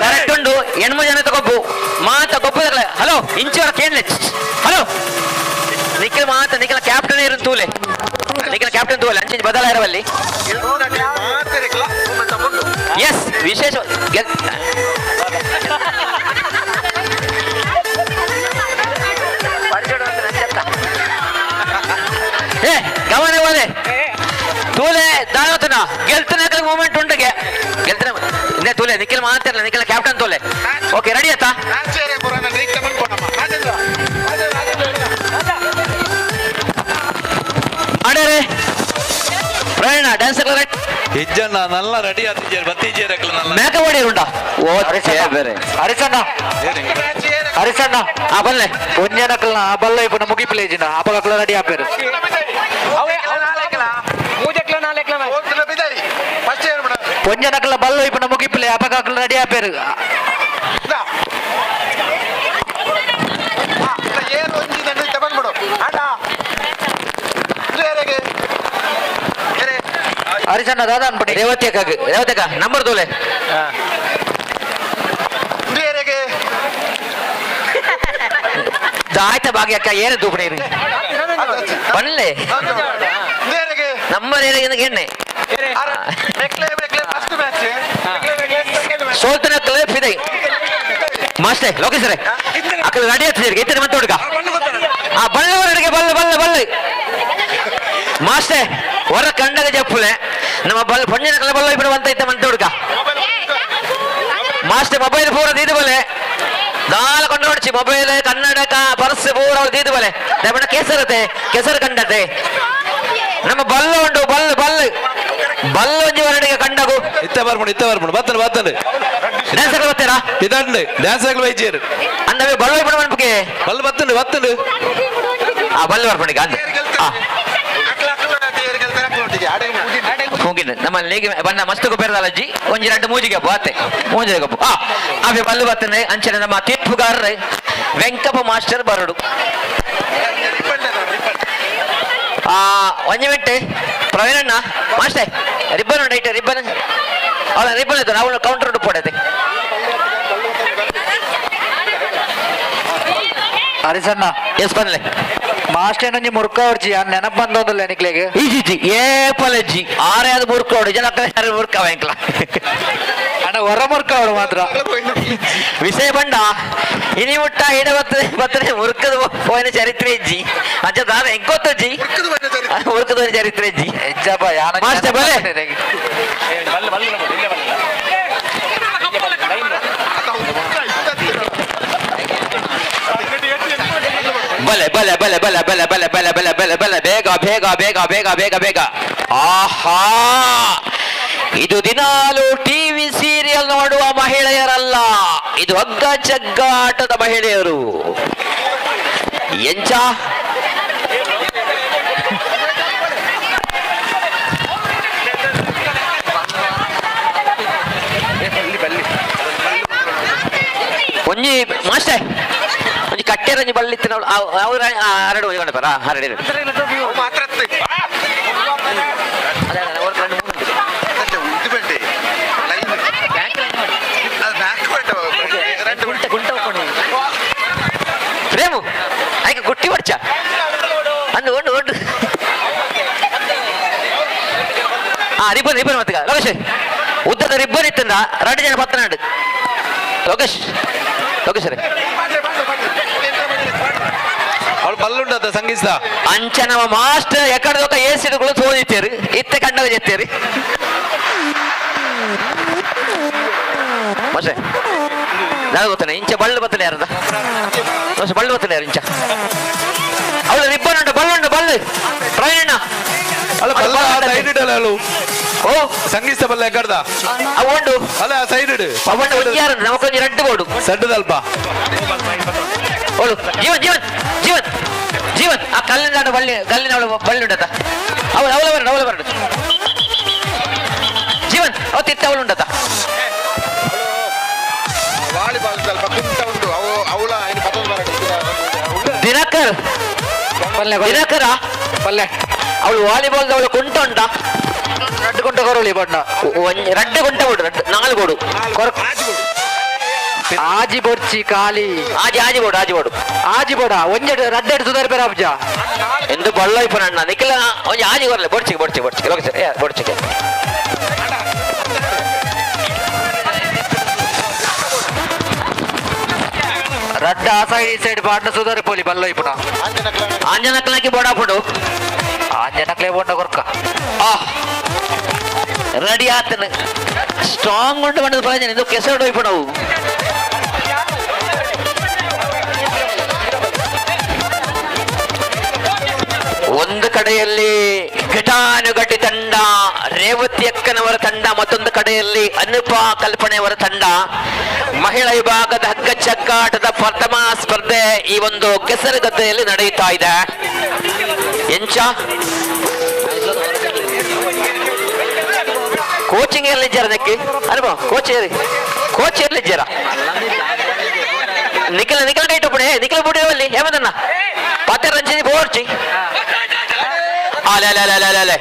ಕರೆಕ್ಟ್ ಉಂಡು ಎಣ್ಮ ಜನ ತಗೊಬ್ಬು ಮಾತ ಗೊಬ್ಬದಲ್ಲ. ಹಲೋ ಇಂಚವರ ಕೇಳಲೆ ಹಲೋ ನಿಖಿಲ್ ಮಾತ ನಿಖಿಲ ಕ್ಯಾಪ್ಟನ್ ಇರು ತೂಲೆ ನಿಖಿಲ ಕ್ಯಾಪ್ಟನ್ ತೂಲೆ ಅಂಚಿನ ಬದಲಾಯಿರವಲ್ಲಿ. ಎಸ್ ವಿಶೇಷ ಏ ಗಮನ ಹೋದೆ ತೂಲೆ ದಾನವತನ ಗೆಲ್ತನ ಮೂಮೆಂಟ್ ಉಂಟಗೆ ಗೆಲ್ತನ ಇನ್ನೇ ತೂಲೆ ನಿಖಿಲ್ ಮಾತಾಡಲ್ಲ ನಿಖಿಲ ಕ್ಯಾಪ್ಟನ್ ತೂಲೆ. ಓಕೆ ರೆಡಿ ಆಯ್ತಾ? ಆಡರೆ ಪ್ರಯಾಣ ಡ್ಯಾನ್ಸ್ ಇಜ್ಜಣ್ಣ ನಲ್ಲ ರೆಡಿ ಆತಿಜೇರು ಬತ್ತೀಜೇರು ನಲ್ಲ ಮೇಕ ಓಡಿ ಉಂಟಾ ಓ ಬೇರೆ ಹರಿಸಣ್ಣ ಹರಿಸಣ್ಣ. ಆ ಬಲ್ಲೆ. ಒಂಜನಕಲ್ನ ಬಲ್ಲ ಇಪ್ಪುನ ಮುಗಿಪ್ಲೇಜಿನ ಅಪಗಕ್ಲ ರೆಡಿ ಆಪೇರು. ಒಂಜನಕಲ್ನ ಬಲ್ಲ ಇಪ್ಪುನ ಮುಗಿಪ್ಲೆ ಅಪಗಕ್ಲ ರೆಡಿ ಆಪೇರು. ಹರಿಸಣ್ಣ ದಾದಾ ಅನ್ಪಡಿ. ರೇವತಿ ಅಕ್ಕ ರೇವತಿ ಅಕ್ಕ ನಂಬರ್ ತೋಲೆ. ಆಯ್ತಾ ಭಾಗ್ಯ ಅಕ್ಕ ಏನು ದೂಪಣಿ ಪನ್ಲೆ ನಮ್ಮ ನೇರಗೆ ಎಣ್ಣೆ ಸೋಲ್ತನ ಫಿದೈ ಮಾಸ್ಟೇ ಲೋಕೇಶ್ವರೇ ಅಕ್ಕಲ ರೆಡಿ ಆಗ್ತದೆ ಇತ್ತನೆ ಮತ್ತೆ ಹುಡುಗ ಆ ಬಲ್ಲವರಡಿಗೆ ಬಲ್ಲ ಬಲ್ಲ ಬಲ್ಲ ಮಾಸ್ಟೇ ಹೊರ ಕಂಡಗ ಜಪ್ಪುಲೆ ನಮ್ಮ ಬಲ್ಲ ಪಂಜನ ಕಲ ಬಲ್ಲ ಇಬ್ಬರು ಅಂತ ಇತ್ತ ಮಂತ ಹುಡುಗ ಮಾಸ್ಟರ್ ಮೊಬೈಲ್ ಪೂರ ದೀದು ಬಲೆ ದಾಲ ಕೊಂಡು ನೋಡ್ಚಿ ಮೊಬೈಲ್ ಕನ್ನಡಕ ಪರ್ಸ್ ಪೂರ ಅವ್ರು ದೀದು ಬಲೆ ದಯಮಾಡಿ ಕೆಸರತೆ ಕೆಸರು ಕಂಡತೆ ನಮ್ಮ ಬಲ್ಲ ಉಂಟು ಬಲ್ಲ ಬಲ್ಲ ಬಲ್ಲ ಒಂಜಿ ಹೊರಡಿಗೆ ಕಂಡಗು ಇತ್ತ ಬರ್ಪುಂಡು ಇತ್ತ ಬರ್ಪುಂಡು ಬತ್ತಂಡು ಬತ್ತಂಡು ಡ್ಯಾನ್ಸ್ ಬರ್ತೀರಾ ಇದಂಡು ಡ್ಯಾನ್ಸ್ ಆಗಲು ಬೈಚೇರು ಅಂದವೇ ಬಲ್ಲ ಇಬ್ಬರು ಮನ್ಪುಗೆ ಬಲ್ಲ ಬತ್ತಂಡು ಬತ್ತಂಡು ಆ ಬಲ್ಲ ಬರ್ಪುಂಡಿಗೆ ಅಂದ ಆ ಹೋಗಿದ್ದೆ ನಮ್ಮ ಲೇಗಿ ಬಣ್ಣ ಮಸ್ತ್ ಗೊಬ್ಬರದಲ್ಲಜ್ಜಿ ಒಂಜಿ ಎರಡು ಮೂಜಿಗೆ ಬಾತೆ ಮೂಜಿಗೆ ಗೊಬ್ಬ ಆ ಅವೇ ಬಲ್ಲು ಬತ್ತನೆ ಅಂಚನೆ ನಮ್ಮ ತೀರ್ಪುಗಾರರು ವೆಂಕಪ್ಪ ಮಾಸ್ಟರ್ ಬರಡು ಆ ಒಂಜಿ ಮಿಂಟೆ ಪ್ರವೀಣಣ್ಣ ಮಾಸ್ಟರ್ ರಿಬ್ಬನ್ ಉಂಟು ಐಟೆ ರಿಬ್ಬನ್ ಅವಳ ರಿಬ್ಬನ್ ಇತ್ತು ನಾವು ಕೌಂಟರ್ ಉಂಟು ಪೋಡೈತೆ ಹರಿಸಣ್ಣ ಎಸ್ ಬನ್ಲೆ ಮಾಸ್ಟರ್ ಒಂಜಿ ಮುರ್ಕ ಹೊಡ್ಚಿ ಆ ನೆನಪು ಬಂದೊಂದಿಲ್ಲ ನಿಕ್ಲೆಗ್ ಈಜಿ ಏ ಪಲಜ್ಜಿ ಆರೇ ಅದು ಮುರ್ಕ ಹೊಡು ಜನ ಮುರ್ಕ ವೆಂಕ್ಲ ಅಣ್ಣ ಹೊರ ಮುರ್ಕ ಅವಳು ಮಾತ್ರ ವಿಷಯ ಬಂಡ ಇನಿ ಮುಟ್ಟ ಇಡ ಬರ್ತದೆ ಬರ್ತದೆ ಮುರುಕದ ಪೋಯಿನ ಚರಿತ್ರೆ ಇಜ್ಜಿ ಅಂಚ ದಾದ ಎಂಕೊತ್ತಜ್ಜಿ ಮುರುಕದ ಚರಿತ್ರೆ ಇಜ್ಜಿ ಹೆಜ್ಜಪ್ಪ ಯಾನ ಮಾಸ್ಟರ್ ಬಲೆ ಬಲೆ ಬಲೆ ಬಲೆ ಬಲೆ ಬಲೆ ಬಲೆ ಬಲೆ ಬಲೆ ಬಲೆ ಬಲೆ ಬೇಗ ಬೇಗ ಬೇಗ ಬೇಗ ಬೇಗ ಬೇಗ ಆಹಾ ಇದು ದಿನಾಲು ಟಿವಿ ಸೀರಿಯಲ್ ನೋಡುವ ಮಹಿಳೆಯರಲ್ಲ, ಇದು ಹಗ್ಗ ಜಗ್ಗಾಟದ ಮಹಿಳೆಯರು. ಎಂಚ ಒಂಜಿ ಮಾಸ್ಟರ್ ಒಂಜಿ ಕಟ್ಟೆರಂಜಿ ಬಳ್ಳಿತ್ತಿನ ಅವ್ರ ಹರಡು ಪರ ಹರಡಿ ಪ್ರೇಮು ಆಯ್ಕೆ ಗುಟ್ಟಿ ಹೊಡ್ಚ ಅಂದು ಒಂಡು ಒಂಡು ಆ ರಿಬ್ಬನ್ ರಿಬ್ಬನ್ ಮತ್ತೆ ಲೋಕೇಶ್ ಉದ್ದದ ರಿಬ್ಬನ್ ಇತ್ತಂದ ಎರಡು ಜನ ಪತ್ತನಾಡು ಲೋಕೇಶ್ ಲೋಕೇಶ್ ರೇ ಅವಳು ಬಲ್ಲುಂಡದ ಸಂಗೀತ ಅಂಚನವ ಮಾಸ್ಟರ್ ಎಕಡೆ ಏಸಿಡುಗಳು ತೋದಿತ್ತೇರಿ ಇತ್ತೆ ಕಂಡವ ಜೆತ್ತೇರಿ ಮಾಸ್ಟರ್ ನಾನು ಗೊತ್ತಾನೆ ಇಂಚ ಬಳ್ಳು ಬತ್ತನೆ ಯಾರದ ಮಾಸ್ಟರ್ ಬಳ್ಳು ಬತ್ತನೆ ಯಾರು ಇಂಚ ಅವಳು ರಿಬ್ಬನ್ ಉಂಟು ಬಳ್ಳುಂಟು ಬಳ್ಳು ಪ್ರವೀಣಣ್ಣ ಅಲ್ಲ ಬಲ್ಲ ಸೈಡ್ ಇಡಲ್ಲ ಅವಳು ಓ ಸಂಗೀತ ಬಲ್ಲ ಎಕ್ಕಡ್ದ ಅವು ಉಂಟು ಅಲ್ಲ ಸೈಡ್ ಇಡು ಅವಣ್ಣ ಒಂಜಿ ನಮಕೊಂಜಿ ರಡ್ಡು ಬೋಡು ಸಡ್ಡದಲ್ಪ ಅವಳು ಜೀವನ್ ಜೀವನ್ ಜೀವನ್ ಜೀವನ್ ಆ ಕಲ್ಲಿನ ಬಳ್ಳಿ ಕಲ್ಲಿನ ಅವಳು ಬಳ್ಳಿ ಉಂಟತ ಅವಳು ಅವಳ ಬರಡು ಅವಳ ಬರಡು ಜೀವನ್ ಅವ ತಿತ್ತ ಅವಳು ಉಂಟತ ವಾಲಿಬಾಲ್ ಸ್ವಲ್ಪ ಕುಂಟ ಉಂಟು ಅವು ಅವಳ ಏನು ಪತ್ತೊಂದು ಬರಡು ದಿನಕರ್ ದಿನಕರ ಪಲ್ಲೆ ಅವಳು ವಾಲಿಬಾಲ್ ಅವಳು ಕುಂಟ ಉಂಟ ರಡ್ಡು ಕುಂಟ ಕೊರಳಿ ಬಣ್ಣ ಒಂಜಿ ರಡ್ಡು ಕುಂಟ ಕೊಡು ರಡ್ಡು ನಾಲ್ಕು ಕೊಡು ಆಜಿ ಬೊರ್ಚಿ ಖಾಲಿ ಆಜಿ ಆಜಿ ಬೋಡು ಆಜಿ ಬೋಡು ಆಜಿ ಬೋಡ ಒಂಜೆಡು ರಡ್ಡೆಡು ಸುಧಾರಿ ಬೇರೆ ಅಬ್ಜ ಎಂದು ಬಳ್ಳ ಇಪ್ಪನ ಅಣ್ಣ ನಿಖಿಲ ಒಂಜಿ ಆಜಿ ಕೊರಲೆ ಬೊಡ್ಚಿಗೆ ಬೊಡ್ಚಿಗೆ ಬೊಡ್ಚಿಗೆ ಲೋಕ ಸರ್ ಬೊಡ್ಚಿಗೆ ರಡ್ಡ ಆ ಸೈಡ್ ಈ ಸೈಡ್ ಬಾಂಡ ಸುಧಾರಿ ಪೋಲಿ ಬಲ್ಲ ಇಪ್ಪುನ ಆಂಜನಕ್ಲಾಕಿ ಬೋಡಾಪುಡು ಆಂಜನಕ್ಲೆ ಬೋಂಡ ಕೊರ್ಕ ಆ ರೆಡಿ ಆತನ ಸ್ಟ್ರಾಂಗ್ ಉಂಟು ಬಂದದ ಪ್ರಯೋಜನ ಇದು ಕೆಸರು ಇಪ್ಪಣವು ಒಂದು ಕಡೆಯಲ್ಲಿ ಘಟಾನುಘಟಿ ತಂಡ ರೇವತಿ ಅಕ್ಕನವರ ತಂಡ, ಮತ್ತೊಂದು ಕಡೆಯಲ್ಲಿ ಅನುಪ ಕಲ್ಪನೆಯವರ ತಂಡ. ಮಹಿಳಾ ವಿಭಾಗದ ಹಗ್ಗ ಚಕ್ಕಾಟದ ಪ್ರಥಮ ಸ್ಪರ್ಧೆ ಈ ಒಂದು ಕೆಸರುಗದ್ದೆಯಲ್ಲಿ ನಡೆಯುತ್ತಾ ಇದೆ. ಎಂಚ ಕೋಚಿಂಗ್ ಎಲ್ಲಿದ್ದಾರ ನೆಕ್ಕಿ ಅನುಭವ ಕೋಚ್ ಕೋಚ್ ಎಲ್ಲಿದ್ದಾರ? ನಿಖಿಲ ನಿಖಿಲ ಡೇಟ್ ಒಬ್ಬನೇ ನಿಖಿಲ ಬುಡಿಯಲ್ಲಿ ಹೇಮದನ್ನ ಪತ್ತೆ ರಂಜಿನಿ ಬೋರ್ಚಿ ಅಲೆ ಅಲೆ ಅಲೆ ಅಲೆ ಅಲೆ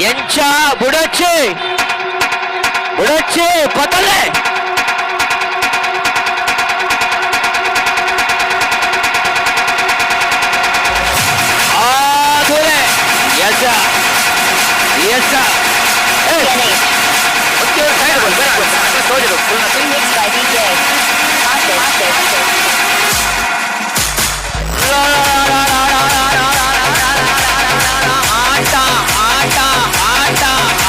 ಎಂಚ ಬುಡಚ್ಚಿ ಬುಡಚ್ಚಿ ಪತಲೆ ಆ ದೂರೆ ಎಸ ಎಸ ಆಟ ಆಟ ಆಟ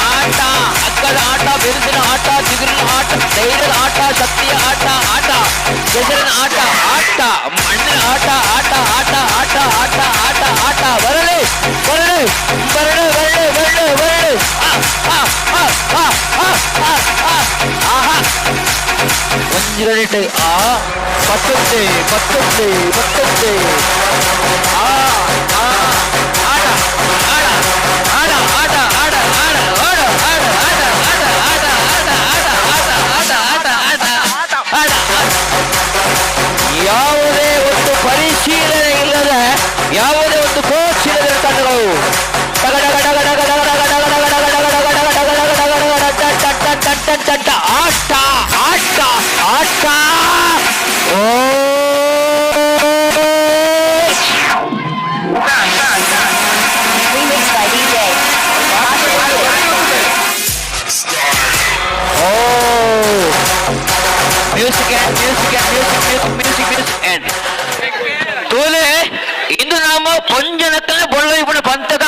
ಆಟ ಅಕ್ಕದ ಆಟ ಬಿರುಸಿನ ಆಟ ಚಿಗುರಿನ ಆಟ ಧೈರ್ಯದ ಆಟ ಶಕ್ತಿಯ ಆಟ ಆಟ ಕೆಸರಿನ ಆಟ ಆಟ ಮಣ್ಣಿನ ಆಟ ಆಟ ಆಟ ಆಟ ಆಟ ಆಟ ಆಟ ಬರಲಿ ಬರಲಿ ಬರಲಿ ಬರಲಿ ಬರಲಿ ಬರಲಿ ಆ ಆ ಆ ಆ ಆ ಆ ಆ ಆಹಾ ಒಂಜಿರಡಿಟ್ ಆ ಪತ್ತೊಂದೆ ಪತ್ತೊಂದೆ ಪತ್ತೊಂದೆ ಆ ಆ ಆಟ ಆಡ ಆಡ ಆಟ ಆಡ ಆಡ ಆಡ ಆಡ ಆಟ ಆಟ ಆಟ ಆಟ ಆಟ ಆಟ ಆಟ ಆಟ ಆಟ ಆಟ ಆಟ. ಯಾವುದೇ ಒಂದು ಪರಿಶೀಲನೆ ಇಲ್ಲದೆ, ಯಾವುದೇ ಒಂದು ಕೋಚ್ ಇಲ್ಲದೆ ತಂಡಗಳು ಆಟ ಆಟ ಆಟ. ಓ music and music and music music music music and ತೋಲೆ. ಇಂದು ನಮ್ಮ ಪೊಂಜನಕ್ಕನೆ ಬೊಳ್ಳ ಇಪ್ಪುನ ಪಂತದ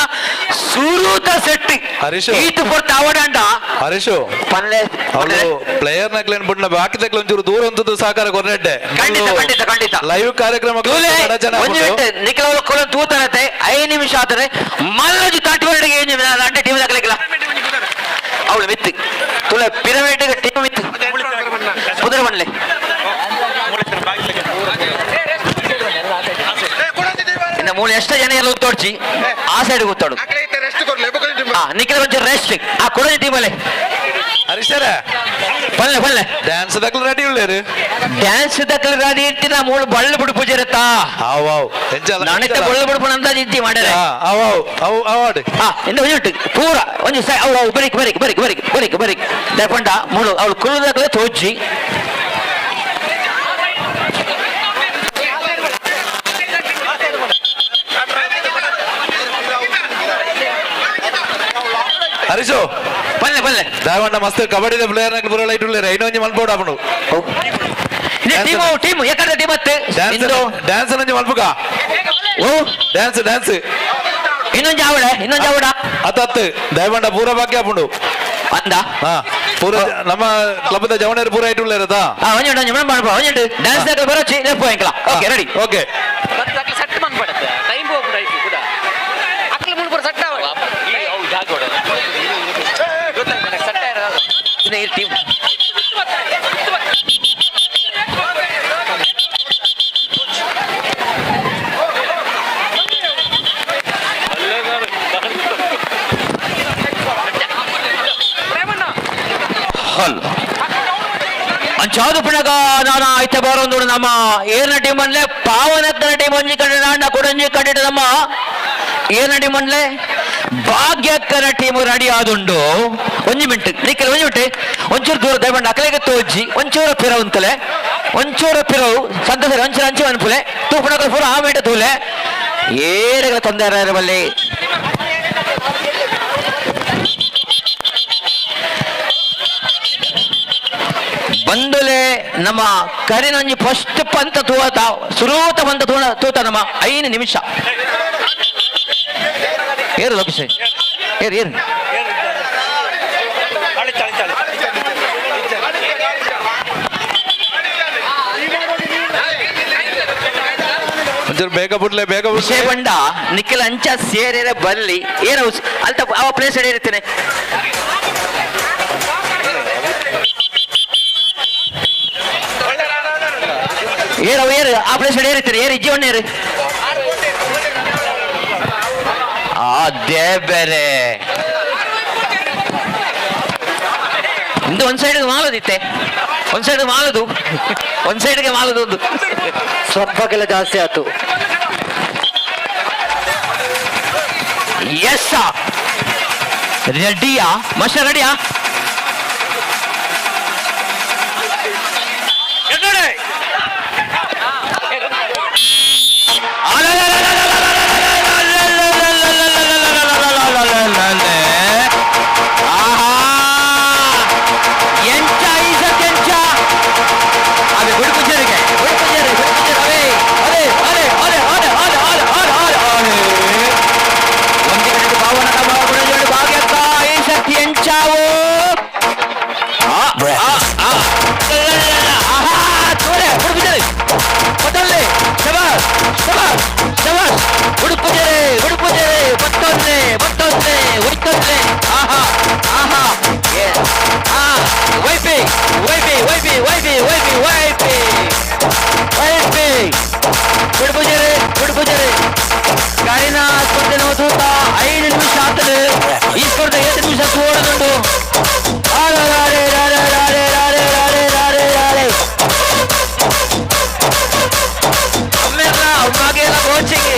ಸುರೂತ ಸೆಟ್ಟಿ ಹರೀಶು. ಈತು ಪೊರ್ತು ಅವಡಂಡ ಹರೀಶು ಪನ್ಲೆ. ಅವಳು ಪ್ಲೇಯರ್ ನಕ್ಲೇನ್ ಬುಡ್ನ ಬಾಕಿ ತಕ್ಲ ಒಂಚೂರು ದೂರ ಅಂತದ್ದು ಸಹಕಾರ ಕೊರ್ನೆಡ್ಡೆ. ಖಂಡಿತ ಖಂಡಿತ ಖಂಡಿತ. ಲೈವ್ ಕಾರ್ಯಕ್ರಮ ತೂಲೆ ಜನ ಒಂಜಿ ಮಿನಿಟ್ ನಿಖಿಲ ಕೊಲ ತೂತನತೆ 5 ನಿಮಿಷ ಆದರೆ ಮಲ್ಲಜು ತಾಟಿವರೆಗೆ ಏನು ಅಂಡೆ ಟೀಮ್ ದಾಖಲಿಲ್ಲ ಅವಳು ಮಿತ್ತು ತುಲೆ ಪಿರಮಿಡ್ ಟೀಮ್ ಮಿತ್ತು ಕುದುರೆ ಬನ್ಲೆ. ಇನ್ನು ಮೂಳೆ ಎಷ್ಟ ಜನ ಎಲ್ಲ ಉತ್ತೋಡ್ಚಿ ಆ ಸೈಡ್ ಕೂತಾಡು. ನಿಖಿಲ ಒಂಚೂರು ರೆಸ್ಟ್ ಆ ಕೊಡೋದು ಟೀಮಲ್ಲಿ. ಹರೀಶರ ಪಲ್ಲೆ ಪಲ್ಲೆ. ಡ್ಯಾನ್ಸ್ ದಕ್ಲು ರೆಡಿ ಉಳ್ಳೇರು. ಡ್ಯಾನ್ಸ್ ದಕ್ಕಲು ರೆಡಿ ಇರ್ತಿನ ಮೂಳು ಬಳ್ಳು ಬಿಡು ಪೂಜೆ ಇರುತ್ತಾ. ಅವ್ ಅವ್ ಎಂಚಲ ನಾಣಿತ ಬಳ್ಳು ಬಿಡುಪು ಅಂದಾಜು ಇದ್ದಿ ಮಾಡ್ಯಾರೆ. ಅವ್ ಅವ್ ಅವ್ ಅವಾರ್ಡ್. ಇನ್ನು ಒಂಜಿ ಪೂರ ಒಂಜಿ ಸೈ ಅವು ಅವು ಬರಿಕ್ ಬರಿಕ್ ಬರಿಕ್ ಬರಿಕ್ ಬರಿಕ್ ಬರಿಕ್ ದಯಪಂಡ ಮೂಳು ಅವಳು ಕುಳ್ಳುದಾಗಲೇ ತೋಜಿ. ಹರೀಶು ಪಲ್ಲೆ ಪಲ್ಲೆ. ದಾವಂಡ ಮಸ್ತ್ ಕಬಡ್ಡಿದ ಪ್ಲೇಯರ್ ನಕ್ಲು ಪೂರ ಲೈಟ್ ಉಳ್ಳೇರು ಐನೊಂಜಿ ಮಲ್ಪೋಡು ಆಪುಂಡು. ಟೀಮ್ ಟೀಮ್ ಯಾಕಂದ್ರೆ ಟೀಮ್ ಮತ್ತೆ ಡ್ಯಾನ್ಸ್ ಡ್ಯಾನ್ಸ್ ನಂಜಿ ಮಲ್ಪುಕ. ಓ ಡ್ಯಾನ್ಸ್ ಡ್ಯಾನ್ಸ್. ಇನ್ನೊಂದು ಜಾವಡ ಇನ್ನೊಂದು ಜಾವಡ. ಅತ್ತತ್ತು ದಯವಂಡ ಪೂರ ಬಾಕಿ ಆಪುಂಡು. ಅಂದ ಹಾ ಪೂರ ನಮ್ಮ ಕ್ಲಬ್ದ ಜವಣೇರು ಪೂರ ಐಟ್ ಉಳ್ಳೇರದಾ. ಹಾ ಒಂಜಿ ಒಂಜಿ ಮಾಡ್ಪ ಒಂಜಿ ಡ್ಯಾನ್ಸ್ ದಾಕಲ್ ಬರೋಚಿ ಲೆಫ್ಟ್ ಪಾಯಿಂಟ್ಲ. Okay ready. Okay. Set ಮನ್ಪಡತ್ತೆ time ಹೋಗ್ಬಿಡ ಐತಿ ಕೂಡ ಅಕ್ಲು ಮುಳ್ಪುರ ಸೆಟ್ ಆವ ಗೊತ್ತಾಯ್ತು ಸೆಟ್ ಈ ಟೀಮ್ ಹಲ್ ಅಂಚಾದು ಪುಣಗ ನಾನು ಐತೆ ಬರೋದು ನಮ್ಮ ಏನ ಟೀಮ್ ಅನ್ಲೆ ಪಾವನಕ್ಕನ ಟೀಮ್ ಒಂಜಿ ಕಡೆ ನಾಣ್ಣ ಕೊಡಂಜಿ ಕಡೆ ನಮ್ಮ ಏನ ಟೀಮ್ ಅನ್ಲೆ ಭಾಗ್ಯಕ್ಕನ ಟೀಮ್ ರೆಡಿ ಆದುಂಡು. ಒಂಜಿ ಮಿಂಟ್ ನಿಕ್ಕಲ್ ಒಂಜಿ ಮಿಂಟ್ ಒಂಚೂರು ದೂರ ದಯಮಂಡ ಅಕಲೆಗೆ ತೋಜಿ ಒಂಚೂರು ಪಿರವು ಅಂತಲೆ ಒಂಚೂರು ಪಿರವು ಸಂತಸ ಒಂಚೂರು ಅಂಚೆ ಅನ್ಪುಲೆ ತೂಪುಣಕಲ್ ಪೂರ ಆ ಮೇಟ ತೂಲೆ ಏರೆಗಳ ತೊಂದರೆ ಬಲ್ಲಿ. ಬಂದುಲೆ ನಮ್ಮ ಕರಿನೊಂಜಿ ಫಸ್ಟ್ ಪಂತ ತೂತ ಸುರೂತ ಪಂತ ತೂಣ ತೂತ ನಮ್ಮ 5 ನಿಮಿಷ ಏರು ಲೋಕೇಶ್ ಏರು ಏರು ಒಂಚೂರು ಬೇಗ ಬಿಡ್ಲೆ ಬೇಗ ಬಿಡ್ಲೆ. ವಿಷಯ ಬಂಡ ನಿಖಿಲ್ ಅಂಚ ಸೇರಿರೆ ಬಲ್ಲಿ ಏನು ಅಲ್ತ ಅವ ಪ್ಲೇಸ್ ಇರ್ತೇನೆ. ಏರು ಏರು ಆ ಪ್ಲೇಸ್ ಏರಿರ್ತೀರಿ ಏರು ಇಜ್ಜಿ ಏರು ಅದೇ ಬೇರೆ ಇಂದು ಒಂದ್ ಸೈಡ್ ಮಾಲದಿತ್ತೆ ಒಂದ್ ಸೈಡ್ ಮಾಲದು ಒಂದ್ ಸೈಡ್ಗೆ ಮಾಲದು ಒಂದು ಸ್ವಲ್ಪ ಕೆಲ ಜಾಸ್ತಿ ಆಯ್ತು. ಎಸ್ ರೆಡಿಯಾ ಮಾಸ್ಟರ್ ರೆಡಿಯಾ? ಎಂಚ ಈಸತ್ ಎಂಚ ಅವೆ ಗುಡುಕುಜರಿಗೆ ಗುಡುಕುಜರಿ ಗುಡುಕುಜರಿ ಅವೇ ಅರೆ ಅರೆ ಅರೆ ಅರೆ ಅರೆ ಅರೆ ಅರೆ ಅರೆ ಅರೆ ಒಂದೇ ಕಡೆ ಭಾವನ ಭಾವನ ಭಾಗ್ಯಕ್ಕ ಈಸತ್ ಎಂಚಾವು ಆ ಆ ಆ ಆಹಾ ತೋರೆ ಗುಡುಕುಜರಿ ಪತ್ತೊಂದೆ ಶಬಾಷ್ ಶಬಾಷ್ ಶಬಾಷ್ ಉಡುಪುಜರೆ ಉಡುಪುಜರೆ ಪತ್ತೊಂದೆ ಪತ್ತೊಂದೆ ಉಯ್ತೊಂದೆ ಆಹಾ ಆಹಾ ಆ ವೈಪಿ ವೈಪಿ ವೈಪಿ ವೈಪಿ ವೈಪಿ ವೈಪಿ ವೈಪಿ ಉಡುಪುಜರೆ ಉಡುಪುಜರೆ ಕರಿನ ಸ್ಪರ್ಧೆ ತೂತ 5 ನಿಮಿಷ ಆಗ್ತದೆ. ಈ ಸ್ಪರ್ಧೆ 8 ನಿಮಿಷ ಓಡದುಂಟು. ಆರೆ ಆರೆ ಆರೆ ಆರೆ ಆರೆ ಆರೆ ಆರೆ ಆರೆ ಅಮ್ಮೆಲ್ಲ ಅಮ್ಮಾಗೆಲ್ಲ coaching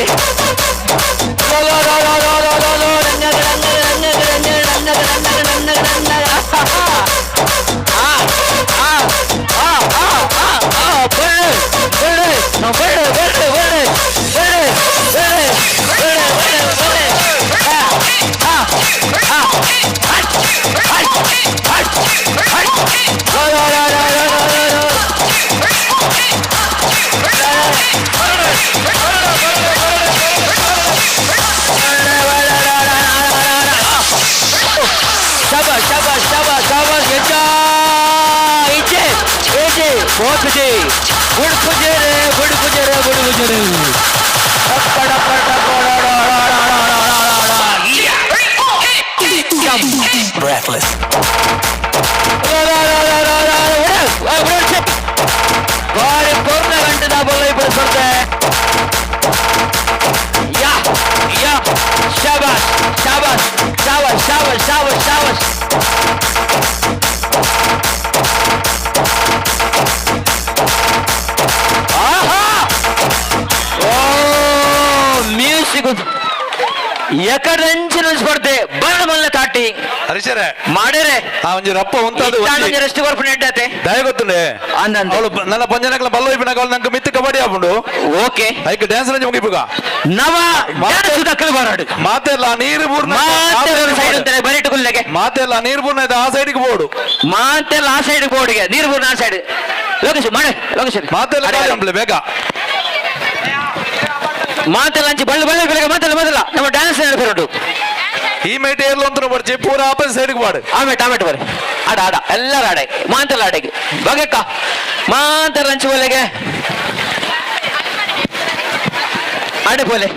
low low low low low low low ರಂಗ ರಂಗ ರಂಗ ರಂಗ ರಂಗ ರಂಗ ರಂಗ ರಂಗ ಆ ಆ ಆ ಆ ಆ ಆ ಬಳ್ಳು ಬಳ್ಳು ಬಳ್ಳು ಬಳ್ಳು ಬಳ್ಳು ಬಳ್ಳು ಬಳ್ಳು ಬಳ್ಳು ಬಳ್ಳು ಬಳ್ಳು ಆ ಆ ಆ hut hut hut hut low low low low low low low. शाबाश शाबाश शाबाश शाबाश गेचा इचे इचे बहुत खुशी गुड खुजे रे गुड खुजे रे गुड खुजे रे टप्पा टप्पा टप्पा डा डा डा डा डा डा डा डा या Breathless. రా రా రా రా రా రా రా ఉడ ಬಾರಿ ಪೂರ್ಣ ಗಂಟದ ಬಲ್ಲ ಇಬ್ಬರು ಸ್ಪರ್ಧೆ. ಯಾ ಯಾ ಶಾಬಾಷ್ ಶಾಬಾಷ್ ಶಾಬಾಷ್ ಶಾಬಾಷ್ ಶಾಬಾಷ್ ಶಾಬಾಷ್. ಆಹಾ ಓ ಮ್ಯೂಸಿಕ್ ಎಕಡೆ ಸ್ಪರ್ಧೆ ಬರಣ ಮಲ್ಲ ತಾಟಿ ಹರೀಶರೇ ಮಾಡೇರೆ ಆ ಒಂಜಿ ರಪ್ಪ ಉಂತಾದು ಒಂಜಿ ರೆಸ್ಟ್ ಕೊರ್ಪು ನೆಡ್ಡತೆ ದಯ ಗೊತ್ತುಂಡೆ ಅಂದಂದೆ ಅವಳು ನನ್ನ ಪಂಜನಕಲ ಬಲ್ಲ ಇಪ್ಪಿನಾಗ ಅವಳು ನಂಗೆ ಮಿತ್ತು ಕಬಡ್ಡಿ ಆಪುಂಡು. ಓಕೆ ಐಕ್ ಡ್ಯಾನ್ಸ್ ರಂಜಿ ಮುಗಿಪುಗ ನವ ಡ್ಯಾನ್ಸ್ ದಕ್ಕಲು ಬರಾಡು ಮಾತೆಲ್ಲ ನೀರು ಪೂರ್ಣ ಮಾತೆಲ್ಲ ಸೈಡ್ ಅಂತಾರೆ ಬರಿಟು ಕುಲ್ಲೆಗೆ ಮಾತೆಲ್ಲ ನೀರು ಪೂರ್ಣ ಇದೆ ಆ ಸೈಡ್ಗೆ ಬೋರ್ಡು ಮಾತೆಲ್ಲ ಆ ಸೈಡ್ ಬೋರ್ಡ್ಗೆ ನೀರು ಪೂರ್ಣ ಆ ಸೈಡ್ ಲೋಕೇಶ್ ಮಾಡೆ ಲೋಕೇಶ್ ಮಾತೆಲ್ಲ ಖಾಲಿ ಅಂಪ್ಲೆ ಬೇಗ ಮಾತೆಲ್ಲ ಅಂಚಿ ಬಳ್ಳು ಬಳ್ಳು ಬೆಳಗ್ಗೆ ಮಾತೆಲ್ಲ ಮೊದಲ ನಮ್ಮ ಡ್ಯಾನ್ಸ್ ನಡಪಿರುಂಟು. ಈ ಮೇಟ್ ಏರ್ಲು ಅಂತ ಬರ್ಚಿ ಪೂರ ಆಪೋಸಿಟ್ ಸೈಡ್ಗೆ ಬಾಡು. ಆಮೇಲೆ ಆಮೇಲೆ ಬರ್ರಿ ಆಡ ಆಡ ಎಲ್ಲರ ಆಡೆ ಮಾಂತೆಲ್ಲ ಆಡೆಗೆ ಬಗೆಕ್ಕ ಮಾಂತೆಲ್ಲ ಅಂಚಿ ಬೋಲೆಗೆ ಆಡೆ ಪೋಲೆ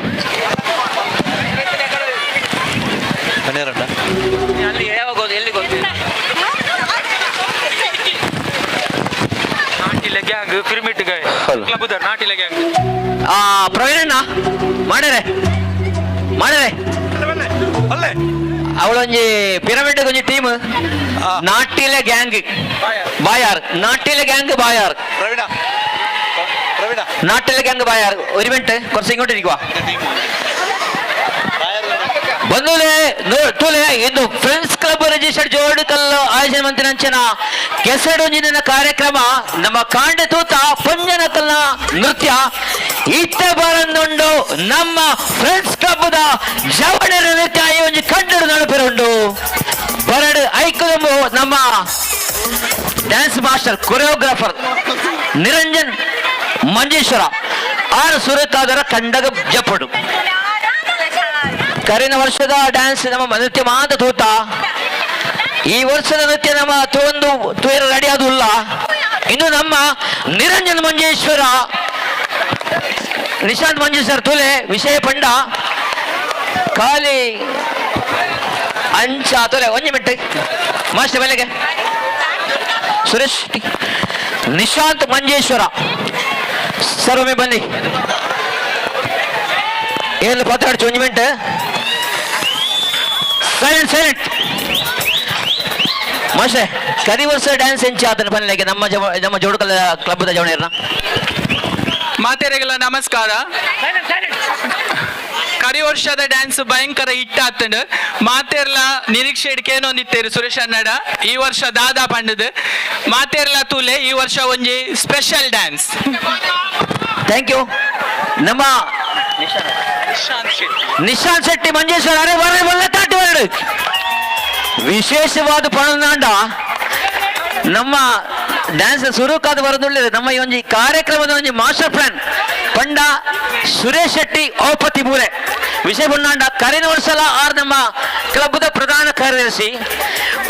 ಅಲ್ಲಿ ಯಾವಾಗ ಎಲ್ಲಿ ಗೊತ್ತಿಲ್ಲ ನಾಟಿಲೆ ಗ್ಯಾಂಗ್ ಪಿರಮಿಡ್ ಕ್ಲಬ್ ನಾಟಿಲೆ ಗ್ಯಾಂಗ್. ಆ ಪ್ರವೀಣಣ್ಣ ಮಾಡರೆ ಮಾಡರೆ ಅವಳೊಂಜಿ ಪಿರಮಿಡ್ ಒಂಜಿ ಟೀಮ್ ನಾಟಿಲೆ ಗ್ಯಾಂಗ್ ಬಾಯಾರ್ ನಾಟಿಲೆ ಗ್ಯಾಂಗ್ ಬಾಯಾರ್ ಪ್ರವೀಣ ಪ್ರವೀಣ നാട്ടിലെ ഗ്യാങ് ബായാർ ഒരു മിനിറ്റ് കുറച്ച് ഇങ്ങോട്ട് ഇരിക്കുക. ಬಂಧುಲೆ ತುಲೆ ಇಂದು ಫ್ರೆಂಡ್ಸ್ ಕ್ಲಬ್ ರಿಜಿಸ್ಟರ್ಡ್ ಜೋಡುಕಲ್ಲು ಆಯೋಜನೆ ಮಂತಿನಂಚಿನ ಕೆಸಡೊಂಜಿನ ಕಾರ್ಯಕ್ರಮ ನಮ್ಮ ಕಾಂಡೆ ತೂತ ಪಂಜನಕಲ್ನ ನೃತ್ಯ ಇತ್ತ ಬರಂದುಂಡು ನಮ್ಮ ಫ್ರೆಂಡ್ಸ್ ಕ್ಲಬ್ the ಜವಣರ ನೃತ್ಯ ಈ ಒಂಜಿ ಕಂಡು ನಡುಪಿರುಂಡು ಬರಡು ಐಕುದಂಬು ನಮ್ಮ dance master choreographer Niranjan Manjeshwar ಆರು ಸುರತಾದರ ಕಂಡಗ ಜಪ್ಪಡು ಕರಿನ ವರ್ಷದ ಡ್ಯಾನ್ಸ್ ನಮ್ಮ ನೃತ್ಯ ಮಾತ್ರ ತೂತ ಈ ವರ್ಷದ ನೃತ್ಯ ನಮ್ಮ ತೋಂದು ತೂರ ರೆಡಿ ಆದುಲ್ಲ. ಇನ್ನು ನಮ್ಮ ನಿರಂಜನ್ ಮಂಜೇಶ್ವರ ನಿಶಾಂತ್ ಮಂಜೇಶ್ವರ ತುಲೆ ವಿಷಯ ಪಂಡ ಖಾಲಿ ಅಂಚ ತುಲೆ ಒಂಜಿ ಮಿಂಟ್ ಮಾಸ್ಟರ್ ಬೆಲೆಗೆ ಸುರೇಶ್ ನಿಶಾಂತ್ ಮಂಜೇಶ್ವರ ಸರ್ ಒಮ್ಮೆ ಬನ್ನಿ ಏನು ಮಾತಾಡ್ಚು ಒಂಜಿ ಮಿಂಟ್ ಸೈಲೆಂಟ್ ಸೈಲೆಂಟ್ ಮಾಸ್ಟರ್ ಕರಿ ವರ್ಷ ಡ್ಯಾನ್ಸ್ ಎಂಚ ಆತನ ಪನ್ಲೆಗೆ ನಮ್ಮ ನಮ್ಮ ಜೋಡುಕಲ್ಲ ಕ್ಲಬ್ದ ಜವಣಿರ್ನ. ಮಾತೆರೆಗೆಲ್ಲ ನಮಸ್ಕಾರ. ಕರಿ ವರ್ಷದ ಡ್ಯಾನ್ಸ್ ಭಯಂಕರ ಹಿಟ್ ಆತಂಡ್. ಮಾತೆರ್ಲ ನಿರೀಕ್ಷೆ ಇಡ್ಕೇನೊಂದಿತ್ತೇರು ಸುರೇಶ್ ಅನ್ನಡ ಈ ವರ್ಷ ದಾದಾ ಪಂಡದು ಮಾತೆರ್ಲ ತೂಲೆ ಈ ವರ್ಷ ಒಂಜಿ ಸ್ಪೆಷಲ್ ಡ್ಯಾನ್ಸ್. Thank you. ನಮ್ಮ ನಿಶಾಂತ್ ಶೆಟ್ಟಿ ಮಂಜೇಶ್ವರ, ಅರೆ ಬರ ಒಳ್ಳೆ ತಾಟಿ ಬರಡು. ವಿಶೇಷವಾದ ಪಣನಾಂಡ ನಮ್ಮ ಡ್ಯಾನ್ಸ್ ಸುರುಕಾದ ಬರೋದುಳ್ಳಿದೆ. ನಮ್ಮ ಈ ಒಂಜಿ ಕಾರ್ಯಕ್ರಮದ ಒಂಜಿ ಮಾಸ್ಟರ್ ಪ್ಲಾನ್ ಪಂಡ ಸುರೇಶ್ ಶೆಟ್ಟಿ ಔಪತಿ ಮೂಲೆ. ವಿಷಯ ಬಣ್ಣಾಂಡ ಕರಿನ ವರ್ಷಲ ಆರ್ ನಮ್ಮ ಕ್ಲಬ್ದ ಪ್ರಧಾನ ಕಾರ್ಯದರ್ಶಿ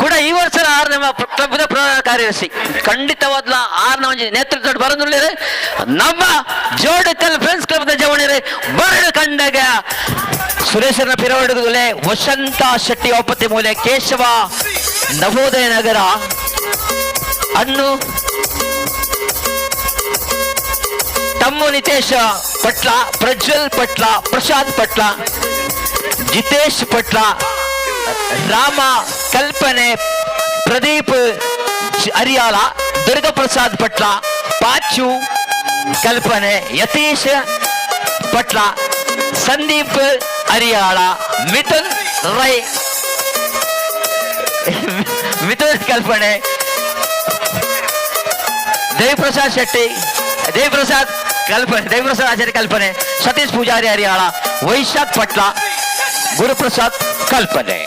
ಕೂಡ, ಈ ವರ್ಷ ಆರ್ ನಮ್ಮ ಕ್ಲಬ್ದ ಪ್ರಧಾನ ಕಾರ್ಯದರ್ಶಿ. ಖಂಡಿತವಾದ್ಲ ಆರ್ನ ಒಂಜಿ ನೇತೃತ್ವ ಬರೋದುಳ್ಳಿದೆ. ನಮ್ಮ ಜೋಡಕಲ್ ಫ್ರೆಂಡ್ಸ್ ಕ್ಲಬ್ದ ಜವಣಿರೆ ಬರಡು ಕಂಡಗ ಸುರೇಶನ ಪಿರವಡುಗುಲೆ ವಸಂತ ಶೆಟ್ಟಿ ಔಪತಿ ಮೂಲೆ, ಕೇಶವ ನವೋದಯ ನಗರ, ಅನ್ನು ತಮ್ಮು ನಿತೇಶ ಪಟ್ಲ, ಪ್ರಜ್ವಲ್ ಪಟ್ಲ, ಪ್ರಸಾದ್ ಪಟ್ಲ, ಜಿತೇಶ್ ಪಟ್ಲ, ರಾಮ ಕಲ್ಪನೆ, ಪ್ರದೀಪ್ ಅರಿಯಾಲ, ದುರ್ಗಾ ಪ್ರಸಾದ್ ಪಟ್ಲ, ಪಾಚು ಕಲ್ಪನೆ, ಯತೀಶ್ ಪಟ್ಲ, ಸಂದೀಪ್ ಅರಿಯಾಳ, ಮಿಥುನ್ ರೈ, ಮಿಥುನ್ ಕಲ್ಪನೆ, ದೇವಿಪ್ರಸಾದ್ ಶೆಟ್ಟಿ, ದೇವಿಪ್ರಸಾದ್ ಕಲ್ಪನೆ, ದೇವಿಪ್ರಸಾದ್ ಆಚಾರ್ಯ ಕಲ್ಪನೆ, ಸತೀಶ್ ಪೂಜಾರಿ ಹರಿಯಾಳ, ವೈಶಾಖ್ ಪಟ್ಲ, ಗುರುಪ್ರಸಾದ್ ಕಲ್ಪನೆ.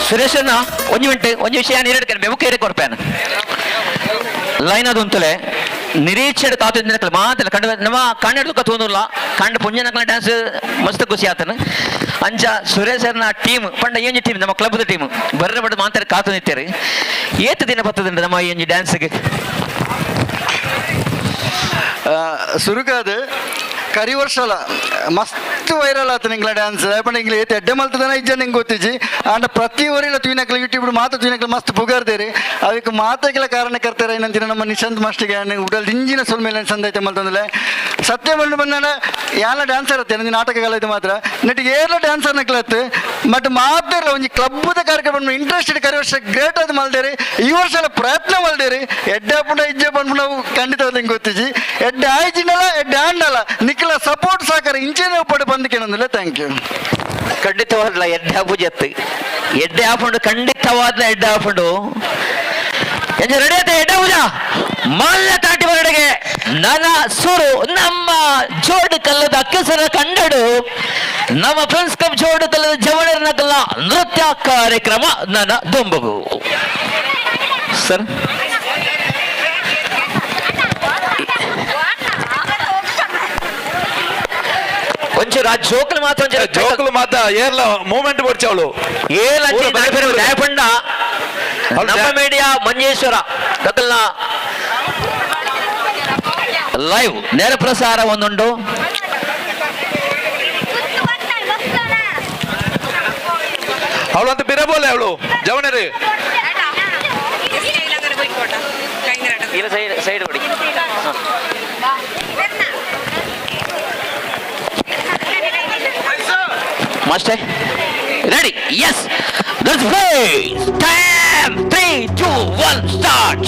ಸುರೇಶನ್ನ ಒಂಜಿ ಮಿಂಟ್ ಒಂಜಿ ವಿಷಯ ನೀರೆಡ್ಕನೆ ಬೆಮುಕೇರೆ ಕೊರ್ಪೇನ ಲೈನ್ ಅದು ಉಂತಲೆ ನಿರೀಕ್ಷೆ ಕಾತು ಮಾತಲ್ಲ ಕಂಡು ನಮ್ಮ ಕಣ್ಣೆಡ್ದು ತೂನುಲ್ಲ ಕಂಡು ಪುಂಜನಕಲ ಡ್ಯಾನ್ಸ್ ಮಸ್ತ್ ಖುಷಿ ಆತನ. ಅಂಚ ಸುರೇಶರ್ನ ಟೀಮ್ ಪಂಡ ಏಂಜಿ ಟೀಮ್, ನಮ್ಮ ಕ್ಲಬ್ದ ಟೀಮ್ ಬರ್ರೆ ಬಡ ಮಾತಾರೆ ಕಾತು ನಿತ್ತಾರೆ. ಏತ್ ದಿನ ಬತ್ತದಂಡ ನಮ್ಮ ಏಂಜಿ ಡ್ಯಾನ್ಸ್ಗೆ? ಸುರುಕಾದ ಕರಿ ವರ್ಷಲ ಮಸ್ತ್ ವೈರಲ್ ಆತ ನಿಂಗ್ಲ ಡ್ಯಾನ್ಸ್. ಪಂಡ ಇಂಗ್ಲ ಏತ್ ಎಡ್ಡೆ ಮಲ್ತದನ ಇಜ್ಜ ನಿಂಗೆ ಗೊತ್ತಿಜ್ಜಿ. ಆಂಡ ಪ್ರತಿ ಊರಿಲ್ಲ ತೂನಕ್ಲ ಯೂಟ್ಯೂಬ್ ಮಾತ ತೂನಕ್ಲ ಮಸ್ತ್ ಪುಗಾರ್ದೇರಿ. ಅದಕ್ಕೆ ಮಾತಕ್ಕೆಲ್ಲ ಕಾರಣಕರ್ತಾರೆ ಏನಂತೀರ ನಮ್ಮ ನಿಶಾಂತ್ ಮಾಸ್ಟಿಗೆ ಉಡಲ್ ದಿಂಜಿನ ಸೊಲ್ಮೇಲೆ ಸಂದೈತೆ ಮಲ್ತಂದ್ರೆ. ಸತ್ಯ ಬಂದು ಬಂದಾನ ಯಾಲ ಡ್ಯಾನ್ಸರ್ ಅತ್ತೆ ನಂದು ನಾಟಕಗಳ ಮಾತ್ರ ನೆಟ್ಟಿಗೆ ಏರ್ಲ ಡ್ಯಾನ್ಸರ್ ನಕ್ಲತ್ತು. ಬಟ್ ಮಾತ್ರ ಒಂಜಿ ಕ್ಲಬ್ದ ಕಾರ್ಯಕ್ರಮ ಇಂಟ್ರೆಸ್ಟೆಡ್ ಕರಿ ವರ್ಷ ಗ್ರೇಟ್ ಅದು ಮಲ್ದೇರಿ. ಈ ವರ್ಷ ಎಲ್ಲ ಪ್ರಯತ್ನ ಮಲ್ದೇರಿ. ಎಡ್ಡೆ ಪುಂಡ ಇಜ್ಜೆ ಬಂದ್ಬಿಟ್ಟು ನಾವು ಖಂಡಿತವಾದ ನಿಂಗೆ ಗೊತ್ತಿಜ್ಜಿ. ಎಡ್ಡೆ ಆಯ್ಜಿನಲ್ಲ ಎಡ್ಡೆ ಆಂಡಲ್ಲ ನಿಕ್ಲ ಸಪೋರ್ಟ್ ಸಾಕಾರ ಇಂಚೇನೆ ಒಪ್ಪಡು ಬಂದಕ್ಕೆ. Thank you. ಖಂಡಿತವಾದ್ಲ ಎಡ್ಡೆ ಆಪುಜತ್ತು ಎಡ್ಡೆ ಆಪುಂಡು, ಖಂಡಿತವಾದ್ಲ ಎಡ್ಡೆ ಆಪುಂಡು. ಎಂಜ ರೆಡಿ ಆಯ್ತಾ? ಎಡ್ಡೆ ಪೂಜಾ ಮಲ್ಲ ತಾಟಿ ಬರಡೆಗೆ ನನ್ನ ಸುರು ನಮ್ಮ ಜೋಡು ಕಲ್ಲದ ಅಕ್ಕಸರ ಕಂಡಡು ನಮ್ಮ ಫ್ರೆಂಡ್ಸ್ ಕ್ಲಬ್ ಜೋಡು ಕಲ್ಲದ ಜವಳರ್ನಕಲ್ಲ ನೃತ್ಯ ಕಾರ್ಯಕ್ರಮ ನನ್ನ ದುಂಬಗು ಸರ್. ಒಂಚೂರು ಆ ಜೋಕಲ್ ಮಾತ್ರ ಒಂಚೂರು. ಜೋಕುಲು ಮಾತ ಏರ್ಲ ಮೂವ್ಮೆಂಟ್ ಬಡ್ಚವಳು. ಏಲ್ ಪಂಡ ನಮ್ಮ ಮೀಡಿಯಾ ಮಂಜೇಶ್ವರ ದಕ್ಕಲ್ನ ಲೈವ್ ನೇರ ಪ್ರಸಾರ ಒಂದುಂಟು. ಅವಳು ಅಂತ ಬಿರಬೋಲೆ ಅವಳು ಜವನರಿ. ಇಲ್ಲ ಸೈಡ್ ಸೈಡ್ ಹೊಡಿ. Master ready? Yes, let's play. Time 3 2 1 start.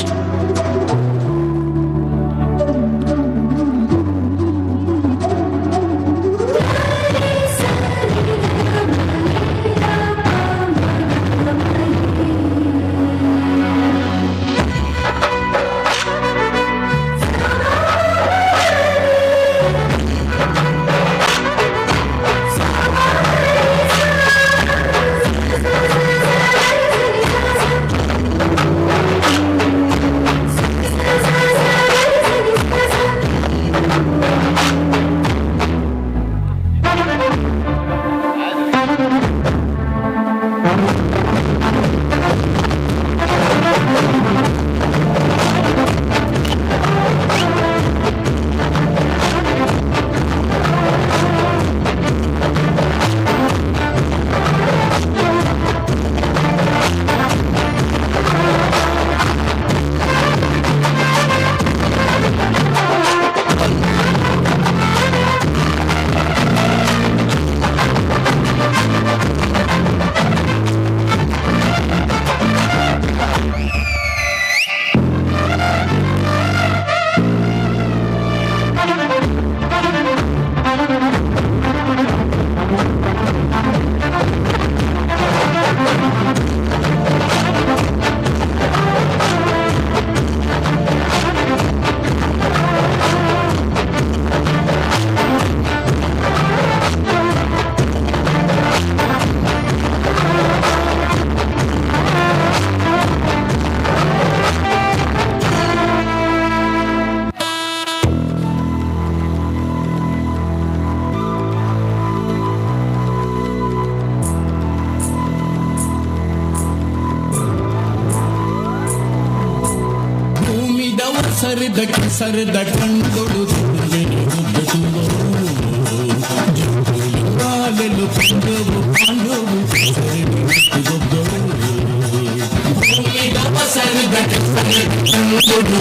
ಪಸರಿದ ಕೆಸರಿದ ಕಂಡೊಡು ಬಾಲೆಲು ಪಂಡವು ಪಾಂಡವು ಪಸರಿದ ಕೆಸರಿದ ಕಂಡೊಡು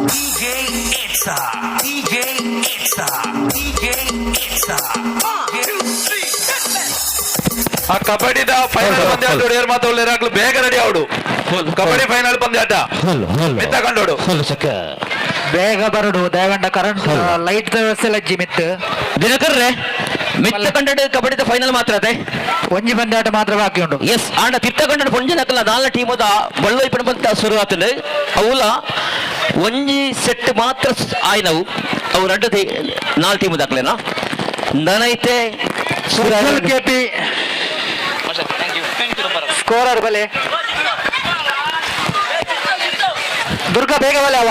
DJ Itza, DJ Itza, DJ Itza. 1, 2, 3, ಆ ಕಬಡ್ಡಿದ ಫೈನಲ್ ಪಂದ್ಯಾಟ ಏರ್ ಮಾತ್ರ ಒಳ್ಳೆ ಬೇಗ ರೆಡಿ ಅವಡು. ಕಬಡ್ಡಿ ಫೈನಲ್ ಪಂದ್ಯಾಟ ಮಿತ್ತ ಕಂಡೋಡು. ಬೇಗ ಬರಡು ದಯವಂಡ ಕರೆಂಟ್ ಲೈಟ್ ವ್ಯವಸ್ಥೆ ಲಜ್ಜಿ ಮಿತ್ತು ದಿನಕರ್ರೆ ಮಿತ್ತ ಕಂಡಡು ಕಬಡ್ಡಿದ ಫೈನಲ್ ಮಾತ್ರ ಅದೇ ಒಂಜಿ ಪಂದ್ಯಾಟ ಮಾತ್ರ ಬಾಕಿ ಉಂಡು. ಎಸ್ ಆಂಡ ತಿತ್ತ ಕಂಡಡು ಪೊಂಜಿ ನಕಲ ನಾಲ್ನ ಟೀಮ್ ಅದ ಬಳ್ಳೋಯ್ ಪಣಪಂತ ಶುರು ಆತಂಡು. ಅವುಲ ಒಂಜಿ ಸೆಟ್ ಮಾತ್ರ ಆಯ್ನವು ಅವು ರಡ್ಡು ನಾಲ್ ಟೀಮ್ ದಾಖಲೆನಾ ನನೈತೆ. ಕೆಪಿ ಸ್ಕೋರರ್ ಬಲೆ ದುರ್ಗಾ ಬೇಗ ಬಲೆ ಅವ.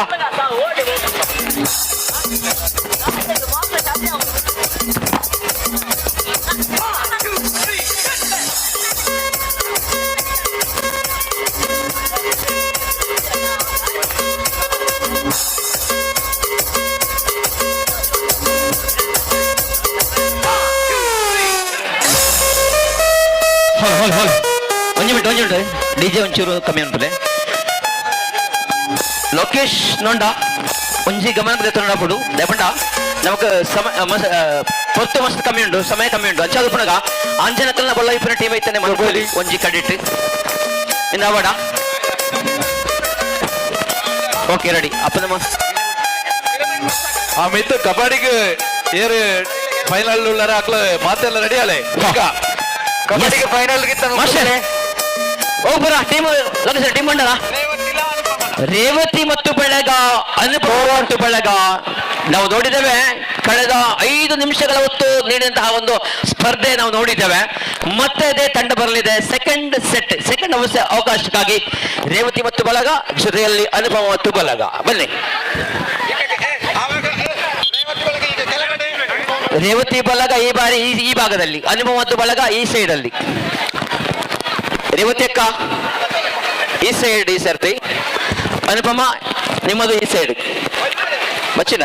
ಒಂಜಿ ಮಿನಿಟ್ ಒಂಜಿ ಮಿನಿಟ್ ಡಿ ಜೆ ಒಂಚೂರು ಕಮ್ಮಿ ಅನ್ಪಲೆ. ಲೋಕೇಶ್ ನೊಂಡ ಒಂಜಿ ಗಮನ ದೆತ್ತೊಂಡ ದಯಪಂಡ ನಮಕ್ ಸಮ ಪೊರ್ತು ಮಸ್ತ್ ಕಮ್ಮಿ ಉಂಡು, ಸಮಯ ಕಮ್ಮಿ ಉಂಡು. ಅಂಚಾದ ಪುನಗ ಆಂಜನಕಲ್ನ ಬೊಲ್ಲ ಇಪ್ಪನ ಟೀಮ್ ಐತಾನೆ ಮಲ್ಪೊಲಿ ಒಂಜಿ ಕಡಿಟ್ ಇಂದ ಅವಡ. ಓಕೆ ರೆಡಿ ಅಪ್ಪ ನಮ್ಮ ಆ ಮಿತ್ತು ಕಬಡ್ಡಿಗೆ ಏರು ಫೈನಲ್ ಉಳ್ಳಾರ ಅಕ್ಲ ಮಾತೆಲ್ಲ ರೆಡಿ ಅಲೆ ಕಬಡ್ಡಿಗೆ ಫೈನಲ್ ಮಾಸ್ಟರ್ ಒಬ್ಬರ ಟೀಮ್ ಲೋಕೇಶ್ ಟೀಮ್ ಮಂಡಲ ರೇವತಿ ಮತ್ತು ಬಳಗ, ಅನುಪಮ ಮತ್ತು ಬಳಗ ನಾವು ನೋಡಿದ್ದೇವೆ. ಕಳೆದ 5 ನಿಮಿಷಗಳ ಹೊತ್ತು ನೀಡಿದಂತಹ ಒಂದು ಸ್ಪರ್ಧೆ ನಾವು ನೋಡಿದ್ದೇವೆ. ಮತ್ತೆ ಅದೇ ತಂಡ ಬರಲಿದೆ ಸೆಕೆಂಡ್ ಸೆಟ್, ಸೆಕೆಂಡ್ ಅವಕಾಶಕ್ಕಾಗಿ ರೇವತಿ ಮತ್ತು ಬಳಗ, ಜೊತೆಯಲ್ಲಿ ಅನುಪಮ ಮತ್ತು ಬಳಗ. ಬನ್ನಿ ರೇವತಿ ಬಳಗ ಈ ಬಾರಿ ಈ ಭಾಗದಲ್ಲಿ, ಅನುಪಮ ಮತ್ತು ಬಳಗ ಈ ಸೈಡ್ ಅಲ್ಲಿ. ರೇವತಿ ಅಕ್ಕ ಈ ಸೈಡ್ ಈ ಸರ್ತಿ, ಅನುಪಮ ನಿಮ್ಮದು ಈ ಸೈಡ್. ಬಚ್ಚಿನ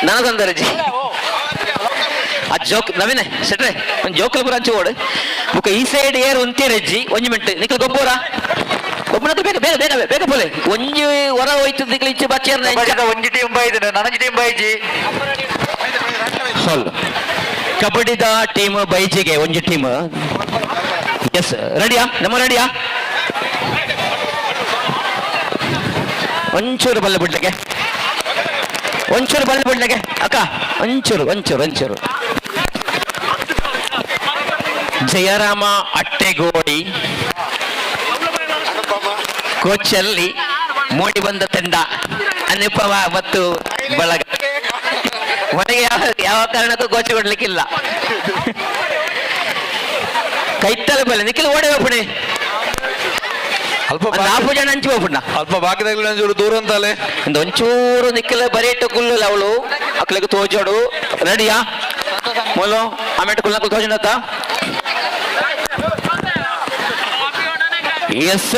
ನನಗೊಂದರಜಿ ಆ ಜೋಕ್ ನವೀನ ಸೆಟ್ರೆ ಒಂದು ಜೋಕಲ್ ಪುರ ಅಂಚು ಓಡು ಬುಕ್ಕ ಈ ಸೈಡ್ ಏರ್ ಉಂತೀರಜ್ಜಿ. ಒಂಜಿ ಮಿಂಟ್ ನಿಕ್ಲ ಗೊಬ್ಬರ ಗೊಬ್ಬರ ಬೇಗ ಬೇಗ ಬೇಗ ಬೇಗ ಪೋಲೆ ಒಂಜಿ ಹೊರ ಹೋಯ್ತು ನಿಕ್ಲ ಇಚ್ಚೆ ಬಚ್ಚೇರ್ನ ಒಂಜಿ ಟೀಮ್ ಬೈದು ನನಂಜಿ ಟೀಮ್ ಬೈಜಿ. ಸೊಲ್ ಕಬಡ್ಡಿದ ಟೀಮ್ ಬೈಜಿಗೆ ಒಂಜಿ ಟೀಮ್. ಎಸ್ ರೆಡಿಯಾ? ನಮ್ಮ ರೆಡಿಯಾ? ಒಂಚೂರು ಬಲ್ಲ ಬಿಡ್ಲಿಕ್ಕೆ, ಒಂಚೂರು ಬಲ್ಲ ಬಿಡ್ಲಿಕ್ಕೆ ಅಕ್ಕ, ಒಂಚೂರು ಒಂಚೂರು ಒಂಚೂರು. ಜಯರಾಮ ಅಟ್ಟೆಗೋಡಿ ಕೋಚಲ್ಲಿ ಮೂಡಿ ಬಂದ ತಂಡ ಅನುಪಮ ಮತ್ತು ಬಳಗ. ಒಳಗೆ ಯಾವ ಯಾವ ಕಾರಣಕ್ಕೂ ಕೋಚ್ ಕೊಡ್ಲಿಕ್ಕಿಲ್ಲ. ಕೈತಲ ಬಲ್ಲ ನಿಖಿಲ್ ಓಡಿ ಹೋಗ್ಬಿಡಿ. ಅಲ್ಪ ನಾಲ್ಕು ಜನ ಹಂಚಿ ಹೋಗ್ಬಿಡ್ನ ಅಲ್ಪ ಬಾಕಿದಾಗಲಿ ಒಂಚೂರು ದೂರ ಅಂತಲೇ ಒಂದು ಒಂಚೂರು ನಿಖಿಲ್ ಬರೀಟ ಕುಲ್ಲು ಅವಳು ಅಕ್ಲಿಗೆ ತೋಜೋಡು. ರೆಡಿಯಾ? ಮೊದಲು ಆಮೇಲೆ ಕುಲ್ನಕ್ಲು ತೋಜೋಣ. ಎಸ್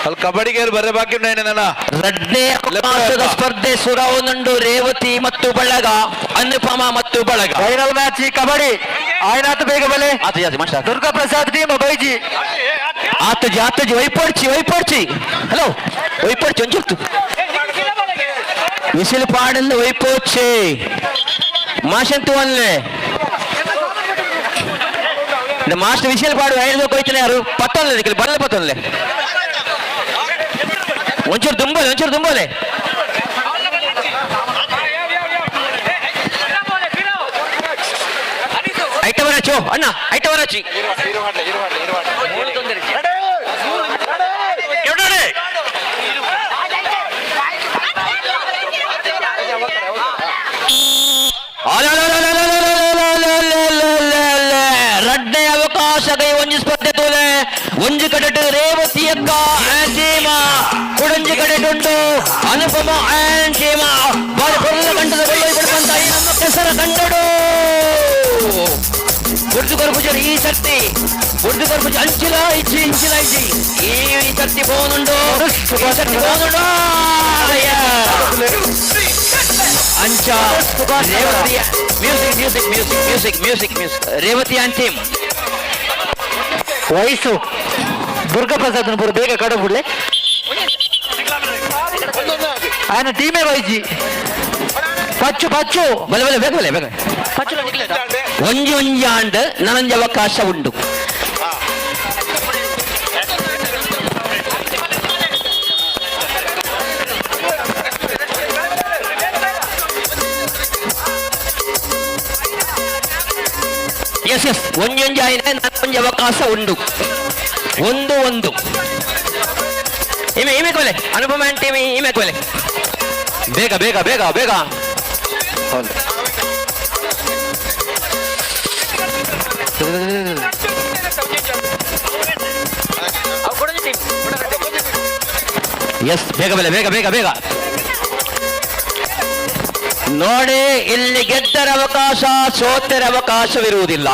ಅಲ್ಲಿ ಕಬಡ್ಡಿಗೆ ಬರ್ರೆ ಬಾಕಿ ಉಂಟು. ರಡ್ನೇ ಅವಕಾಶದ ಸ್ಪರ್ಧೆ ಸುರವನುಂಡು. ರೇವತಿ ಮತ್ತು ಬಳಗ, ಅನುಪಮ ಮತ್ತು ಬಳಗ. ಫೈನಲ್ ಮ್ಯಾಚ್ ಕಬಡ್ಡಿ ಆಯ್ನಾಥ್ ಬೇಗ ಬಲೆ. ಆತ ಜಾತಿ ಮಾಸ್ಟರ್ ದುರ್ಗಾ ಪ್ರಸಾದ್ ಟೀಮ್ ಬೈಜಿ. ಆತಜಿ ಆತಜಿ ವೈಪಡ್ಚಿ ವೈಪಡ್ಚಿ ಹಲೋ ವೈಪಡ್ಚಿ ಒಂಚೂರು ವಿಸಿಲು ಪಾಡಂದು ವೈಪೋಚಿ ಮಾಷಂತು ಅನ್ಲೆ ಮಾಸ್ಟರ್ ವಿಸಿಲು ಪಾಡು ಐದು ಕೊಯ್ತಾನೆ ಯಾರು ಪತ್ತೊಂದ್ಲೆ ನಿಖಿಲ್ ಬರಲೆ ಪತ್ತೊಂದ್ಲೆ ಒಂಚೂರು ದುಂಬೋಲೆ ಒಂಚೂರು ದುಂಬೋಲೆ. ಐಟ ಬರಚು ಅಣ್ಣ ಐಟ ಬರಚಿ. ರಡ್ಡೆ ಅವಕಾಶ ಕೈ ಒಂಜಿ ಸ್ಪರ್ಧೆ ತೋಲೆ. ಒಂಜಿ ಕಡೆಟು ರೇವತಿ ಅಕ್ಕ ಆ್ಯಂಡ್ ಟೀಮ, ಕುಡಂಜಿ ಕಡೆಟುಂಟು ಅನುಪಮ ಆ್ಯಂಡ್ ಟೀಮ. ಬಾರಿ ಪೊರ್ಲ ಕಂಠದ ಬಳ್ಳೊಯ್ ಪಡ್ಪಂತ ಈ ನಮ್ಮ ಕೆಸರ ಕಂಡಡು ಗುರ್ದು ಕೊರ್ಪುಜರು ಈ ಸರ್ತಿ ಗುರ್ದು ಕೊರ್ಪುಜ ಅಂಚಿಲ ಇಜ್ಜಿ ಇಂಚಿಲ ಇಜ್ಜಿ ಈ ಸರ್ತಿ ಪೋನುಂಡು ಈ ಸರ್ತಿ ಪೋನುಂಡು. ಅಂಚ Revathi music music music music music music Revathi and team. ವಯಸ್ಸು ದುರ್ಗಾ ಪ್ರಸಾದ್ ಪೂರ ಬೇಗ ಕಡ ಬಿಡ್ಲೆ. ఆయన ಟೀಮೇ ಬೈಜಿ. ಪಚ್ಚು ಪಚ್ಚು ಬಲೆ ಬಲೆ ಬೇಗ ಬಲೆ ಬೇಗ. ಪಚ್ಚು ಒಂಜಿ ಒಂಜಿ ಆಂಡ್ ನನಂಜಿ ಅವಕಾಶ ಉಂಟು. ಎಸ್ ಎಸ್ ಒಂಜಿ ಒಂಜಿ ಆಯ್ನೆ ನನಗೊಂಜಿ ಅವಕಾಶ ಉಂಟು. ಒಂದು ಒಂದು ಈಮೆ ಈಮೆ ಕೊಲೆ ಅನುಪಮ ಟೀಮ್ ಈಮೆ ಕೊಲೆ ಬೇಗ ಬೇಗ ಬೇಗ ಬೇಗ. ಹೌದು ಎಸ್ ಬೇಗ ಬೇಗ ಬೇಗ ಬೇಗ ಬೇಗ. ನೋಡಿ ಇಲ್ಲಿ ಗೆದ್ದರ ಅವಕಾಶ ಸೋತರ ಅವಕಾಶವಿರುವುದಿಲ್ಲ.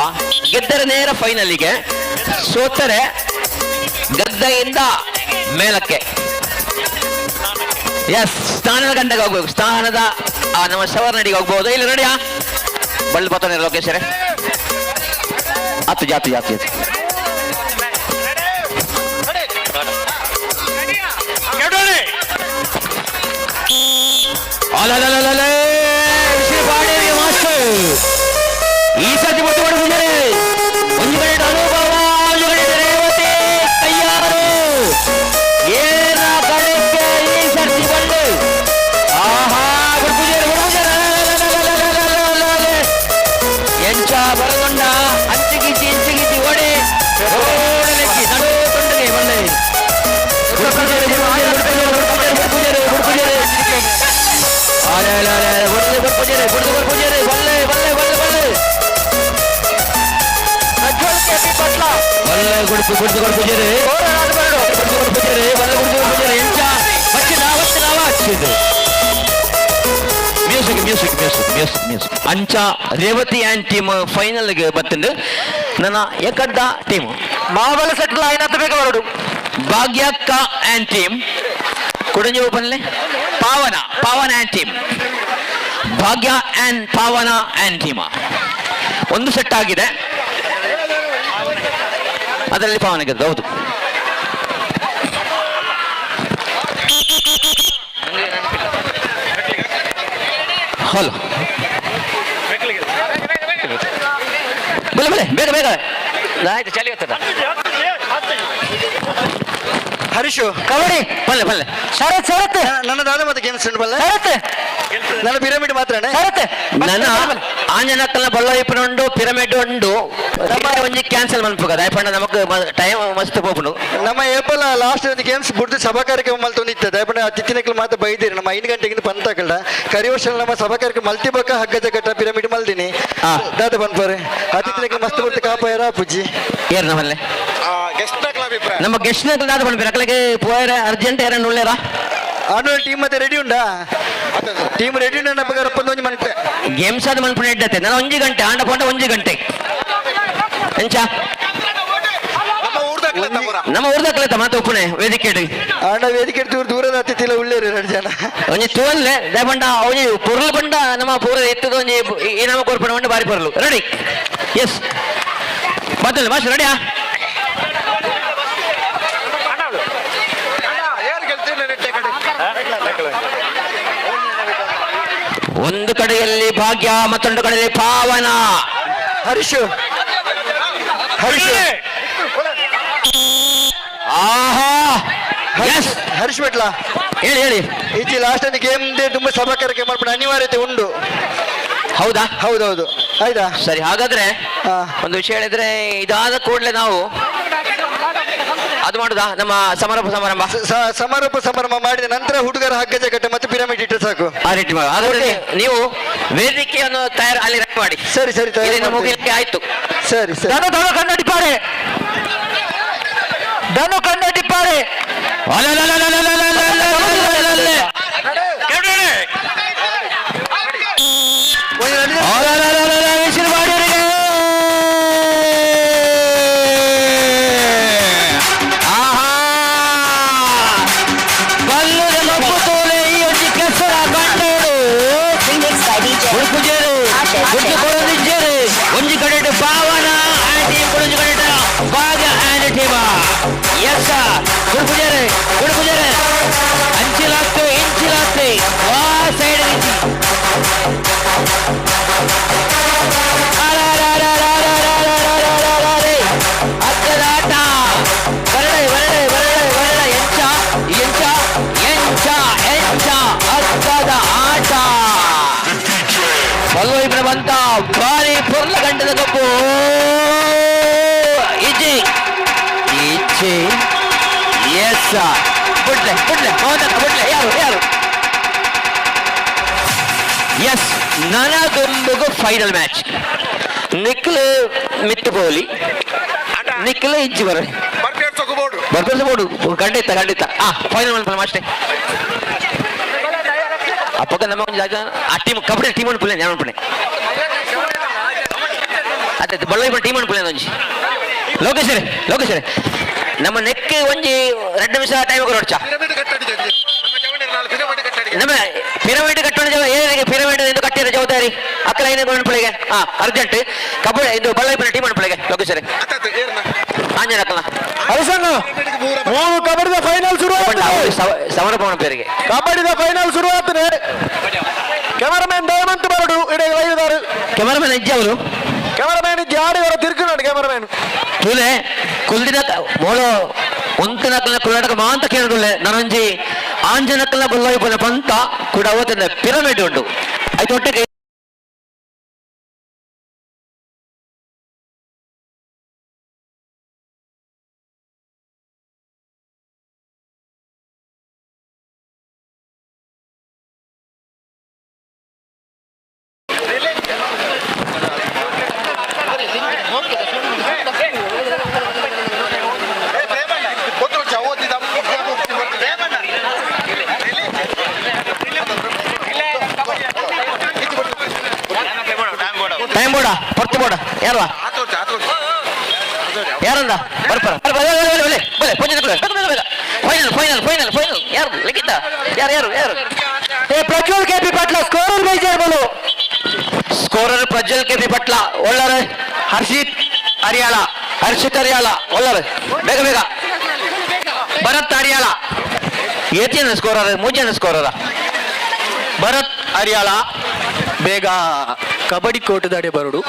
ಗೆದ್ದರೆ ನೇರ ಫೈನಲಿಗೆ, ಸೋತರೆ ಗದ್ದೆಯಿಂದ ಮೇಲಕ್ಕೆ. ಎಸ್ ಸ್ನಾನದ ಗಂಟೆಗೆ ಹೋಗ್ಬೇಕು, ಸ್ನಾನದ ನಮ್ಮ ಶವರ್ನಡಿಗೆ ಹೋಗ್ಬೋದು. ಇಲ್ಲಿ ನೋಡಿಯಾ ಬಳ್ಳಿ ಬತ್ತಾನೆ ಲೋಕೇಶ್ವರೇ. ಆತು ಜಾತು ಜಾತು ಜಾತು. ಈ ಸರ್ತಿ ಮುಟ್ಟು ಮಾಡಿದ್ದಾರೆ. ಒಂದು ಕಡೆ ಅನುಭವ, ಒಂದು ಕಡೆ ರೇವತಿ ತಯ್ಯಾರು. ಏನ ಕಡೆಗೆ ಈ ಸರ್ತಿ ಬಂದು ಆಹಾ ಗುರುಪೂಜೆ. ಗುಡುಪು ಗುಡ್ದು ಕೊಡ್ಪುಜೇರು ಗುಡ್ದು ಕೊಡ್ಪುಜೇರು ಬಲ್ಲ ಗುಡ್ದು ಕೊಡ್ಪುಜೇರು ಎಂಚ ಬಚ್ಚಿದ ಬಚ್ಚಿದ ಬಚ್ಚಿದ. Music music music music music. ಅಂಚ ರೇವತಿ ಆ್ಯಂಡ್ ಟೀಮ್ ಫೈನಲ್ಗೆ ಬತ್ತಂದು. ನನ್ನ ಎಕಡ್ದ ಟೀಮ್ ಮಾಬಲ ಸೆಟ್ಲ್ ಆಯ್ನಂತ ಬೇಗ ಬರಡು. ಭಾಗ್ಯಕ್ಕ ಆ್ಯಂಡ್ ಟೀಮ್ ಕುಡಂಜಿ ಓಪನ್ಲೆ Pavana Pavana and team Bhagya and Pavana and team ಒಂದು ಸೆಟ್ ಆಗಿದೆ. ಅದರಲ್ಲಿ ಪಾವನ ಗೆದ್ದು. ಹೌದು, ಹಲೋ, ಬಲೆ ಬಲೆ, ಬೇಗ ಬೇಗ ಆಯ್ತು, ಚಳಿ ಆಗ್ತದ. ಹರೀಶು. ಕಬಡ್ಡಿ. ಬಲ್ಲೆ ಬಲ್ಲೆ. ಶರತ್ ಶರತ್. ನನ್ನ ದಾದ ಮತ್ತೆ ಗೇಮ್ಸ್ ಉಂಟು ಬಲ್ಲೆ. ಶರತ್. ನನ್ನ ಪಿರಮಿಡ್ ಮಾತ್ರನೇ. ಶರತ್. ನನ್ನ ಆಂಜನಕ್ಕಲ್ನ ಬೊಲ್ಲಯಿಪ್ಪನ ಉಂಡು, ಪಿರಮಿಡ್ ಉಂಡು. ನಮ್ಮ ಒಂಜಿ ಕ್ಯಾನ್ಸಲ್ ಮನ್ಪುಗ ದಯಪಂಡ, ನಮಕ್ ಟೈಮ್ ಮಸ್ತ್ ಪೋಪುಂಡು. ನಮ್ಮ ಏಪಲ್ ಲಾಸ್ಟ್ ಒಂದು ಗೇಮ್ಸ್ ಬುಡ್ದು ಸಭಾ ಕಾರ್ಯಕ್ರಮ ಮಲ್ತೊಂದಿತ್ತು. ದಯಪಂಡ ಅತಿಥಿನಕ್ಲು ಮಾತ್ರ ಬೈದಿರಿ. ನಮ್ಮ 5 ಗಂಟೆಗಿಂತ ಪಂತಾಕಲ್ಡ ಕರಿ ವರ್ಷ ನಮ್ಮ ಸಭಾ ಕಾರ್ಯಕ್ರಮ ಮಲ್ತಿ ಬಕ್ಕ ಹಗ್ಗ ಜಗಟ್ಟ ಪಿರಮಿಡ್ ಮಲ್ದಿನಿ. ದಾದ ಪನ್ಪರೆ ಅತಿಥಿನಕ್ಲು ಮಸ್ತ್ ಬುಡ್ದು ಕಾಪಾಯರ ಪುಜ್ಜಿ. ಏರ್ನ ಬಲ್ಲೆ ನಮ್ಮ ಗೆಸ್ಟ್ ನಕಲ್ ದಾದ ಪನ್ಪೇರು ಅಕ್ಲೆಗೆ ಪೋಯರ ಅರ್ಜೆಂಟ್ ಏರನ್ ಉಳ್ಳೇರಾ? ಆಡೋ ಟೀಮ್ ಮತ್ತೆ ರೆಡಿ ಉಂಡಾ? ಟೀಮ್ ರೆಡಿ ಉಂಡ ನಮ್ಮ ಒಂಜಿ ಮನ್ಪೆ. ಗೇಮ್ಸ್ ಅದು ಮನ್ಪುಣ ಇಡ್ಡತ್ತೆ. ನಾನು 1 ಗಂಟೆ ಆಂಡ ಪೋಂಡ 1 ಗಂಟೆ ಎಂಚ ನಮ್ಮ ಊರ್ದಕ್ಲೆ ಮತ್ತೆ ಉಪ್ಪುನೆ ವೇದಿಕೆ. ಆಂಡ ವೇದಿಕೆ ದೂರ ದೂರದ ಅತಿಥಿಲ ಉಳ್ಳೇರು 2 ಜನ. ಒಂಜಿ ತೂವಲ್ಲೆ ದಯಪಂಡ ಒಂಜಿ ಪೊರ್ಲು ಪಂಡ ನಮ್ಮ ಪೂರ ಎತ್ತದ ಒಂಜಿ ಈ ನಮ್ಮ ಕೊರ್ಪಣ ಪಂಡ ಬಾರಿ ಪೊರ್ಲು. ರೆಡಿ? ಎಸ್, ಬತ್ತಲ್ಲ ಮಾಸ್ಟರ್, ರೆಡಿಯಾ? ಒಂದು ಕಡೆಯಲ್ಲಿ ಭಾಗ್ಯ, ಮತ್ತೊಂದು ಕಡೆಯಲ್ಲಿ ಪಾವನ. ಹರೀಶು ಹರೀಶು. ಆಹಾ, ಎಸ್. ಹರೀಶ್ ಭಟ್ಲ. ಹೇಳಿ ಹೇಳಿ. ಈಚೆ ಲಾಸ್ಟ್ ಒಂದು ಗೇಮ್ ತುಂಬಾ ಸಭಾ ಕಾರ್ಯಕ್ರಮ ಮಾಡ್ಕೊಂಡು ಅನಿವಾರ್ಯತೆ ಉಂಡು. ಹೌದಾ? ಹೌದೌದು, ಆಯ್ತಾ? ಸರಿ, ಹಾಗಾದ್ರೆ ಒಂದು ವಿಷಯ ಹೇಳಿದ್ರೆ ಇದಾದ ಕೂಡಲೇ ನಾವು ಅದು ಮಾಡುದಾ ನಮ್ಮ ಸಮಾರೋಪ ಸಮಾರಂಭ? ಸಮಾರೋಪ ಸಮಾರಂಭ ಮಾಡಿದ ನಂತರ ಹುಡುಗರ ಹಗ್ಗ ಜಗಟ್ಟ ಮತ್ತು ಪಿರಮಿಡ್ ಇಟ್ಟರೆ ಸಾಕು. ಆ ರೀತಿ ಮಾಡುವ. ಹಾಗಾದ್ರೆ ನೀವು ವೇದಿಕೆಯನ್ನು ತಯಾರು ಅಲ್ಲಿ ರೆಡಿ ಮಾಡಿ. ಸರಿ ಸರಿ, ತಯಾರು ಇದನ್ನು ಮಾಡ್ತೇವೆ. ಮುಗಿಲಿಕ್ಕೆ ಆಯ್ತು. ಸರಿ ಸರಿ. ಧನು ಧನು ಕನ್ನಡಿಪಾರೆ, ಧನು ಕನ್ನಡಿಪಾರೆ. ಒಂಜಿ ಕಡೆ ಪಾವನ ಆ್ಯಂಡ್ ಟೀಮ್, ಒಂಜಿ ಕಡೆ ಭಾಗ ಆ್ಯಂಡ್ ಟೀಮ. ಎಸ್, ಗುಡುಪುಜೇರು ಗುಡುಪುಜೇರು ಅಂಚಿಲಾಕ್ತು ಇಂಚಿಲಾಕ್ತು ವಾ ಸೈಡ್ ಇಂಚಿ. ಅಕ್ಕದಾಟ ಬರಡೆ ಬರಡೆ ಬರಡೆ ಬರಡೆ. ಎಂಚ ಎಂಚ ಎಂಚ ಎಂಚ ಅಕ್ಕದ ಆಟ. ಪಲ್ವ ಇಬ್ಬರ ಬಂತ ಭಾರಿ ಪೊರ್ಲ ಗಂಟದ ಕಪ್ಪು. ಇಜ್ಜಿ ಇಜ್ಜಿ. ಎಸ್, ಬಿಡ್ಲೆ ಬಿಡ್ಲೆ ಹೌದಕ್ಕ, ಬಿಡ್ಲೆ. ಯಾರು ಯಾರು? ಎಸ್, ನನಗೊಂಬುಗು ಫೈನಲ್ ಮ್ಯಾಚ್. ನಿಕ್ಲು ಮಿತ್ತು ಪೋಲಿ, ನಿಕ್ಲು ಇಜ್ಜಿ ಬರ ಬರ್ಪೇರ್ಸಬಹುದು. ಖಂಡಿತ ಖಂಡಿತ. ಆ ಫೈನಲ್ ಮನ್ಪಲ್ಲ ಅಷ್ಟೇ. ಅಪ್ಪಗ ನಮ್ಮ ಒಂದು ಜಾಗ ಆ ಟೀಮ್ ಕಬಡ್ಡಿ ಟೀಮ್ ಅನ್ಪುಲೆ ನಾನು ಅನ್ಪುಣೆ. ಅದೇ ಬಳ್ಳಾರಿ ಟೀಮ್ ಅನ್ಪುಲೆ ಒಂಜಿ. ಲೋಕೇಶ್ವರಿ ಲೋಕೇಶ್ವರಿ, ನಮ್ಮ ನೆಕ್ ಒಂಜಿ 2 ನಿಮಿಷ ಟೈಮ್ ಕೊರೊಡ್ಚ. ನಮ್ಮ ಪಿರಮಿಡ್ ಕಟ್ಟೋಣ ಏನಿಗೆ ಪಿರಮಿಡ್ ಎಂದು ಕಟ್ಟಿರೋ ಜವಾಬ್ದಾರಿ ಅಕ್ಕಲ ಐನ ಅನ್ಪುಳೆಗೆ. ಹಾ, ಅರ್ಜೆಂಟ್ ಕಬಡ್ಡಿ ಇದು ಬಳ್ಳಾರಿ ಟೀಮ್ ಅನ್ಪುಳೆಗೆ ಲೋಕೇಶ್ವರಿ ಆಂಜನ ಅಕ್ಕಲ. ಹರಿಸಣ್ಣ, 3 ಕಬಡ್ಡಿದ ಫೈನಲ್ ಶುರು ಆಯ್ತು. ಸಮರ್ಪಣ ಪೇರಿಗೆ ಕಬಡ್ಡಿದ ಫೈನಲ್ ಶುರು ಆಗ್ತದೆ. ಕ್ಯಾಮರಾಮನ್ ದಯಮಂತ್ ಬರಡು ಇಡೀ ಐದಾರು. ಕ್ಯಾಮರಾಮನ್ ಇಜ್ಜಿ ಅವರು. ಕ್ಯಾಮರಾಮನ್ ಇಜ್ಜಿ, ಆಡಿದವರು ತಿರ್ಕೊಂಡು ಕ್ಯಾಮರಾಮನ್. ತೂಲೆ ಕುಲ್ದಿನ ಮೋಳು ಉಂತನಕಲ್ನ ಕುಳ್ಳಾಟಕ ಮಾಂತ ಕೇಳದುಲ್ಲೆ. ನನೊಂಜಿ ಆಂಜನಕಲ್ನ ಬೊಲ್ಲಾಯಿ ಪೋನ ಪಂತ ಕೂಡ ಅವತ್ತಿನ ಪಿರಮಿಡ್ ಉಂಟು. ಆಯ್ತು ಒಟ್ಟಿಗೆ. ಯಾರು ಯಾರಂದ ಬರ್ಪರ ಬಲೆ ಬಲೆ ಪಂಜ ಫೈನಲ್ ಫೈನಲ್ ಫೈನಲ್ ಫೈನಲ್ ಯಾರು ಲಿಖಿತ ಯಾರು ಯಾರು ಯಾರು ಏ Prajwal K P Patla scorer ಬೇಜಾರ್ ಬೋಲು scorer Prajwal K P Patla ಒಳ್ಳಾರೆ ಹರ್ಷಿತ್ ಹರಿಯಾಳ ಹರ್ಷಿತ್ ಹರಿಯಾಳ ಒಳ್ಳಾರೆ ಬೇಗ ಬೇಗ ಭರತ್ ಹರಿಯಾಳ ಏತ್ ಜನ ಸ್ಕೋರರ್ ಮೂರು ಜನ ಸ್ಕೋರರ ಭರತ್ ಹರಿಯಾಳ ಬೇಗ ಕಬಡ್ಡಿ ಕೋಟದಾಡೆ ಬರುಡು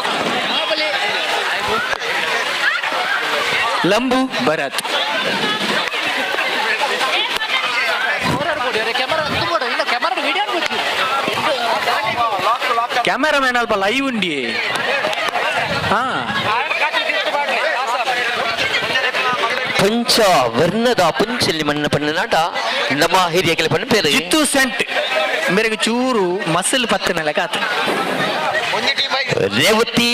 ಲಂಬು ಭರತ್ ಕ್ಯಾಮೆರಾಮ್ಯಾನ್ ಅಲ್ಪ ಲೈವ್ ಉಂಡಿ ಹಾ ಪಂಚ ವರ್ಣದ ಪಂಚಲ್ಲಿ ಮಣ್ಣ ಪಣ್ಣ ನಾಟ ನಮ್ಮ ಹಿರಿಯ ಕೆಲ ಪಣ್ಣ ಪೇರು ಜಿತ್ತು ಸೆಂಟ್ ಮೇರೆಗೆ ಚೂರು ಮಸಲ್ ಪತ್ತನ ಲೆಕ್ಕ ಆತ ರೇವತಿ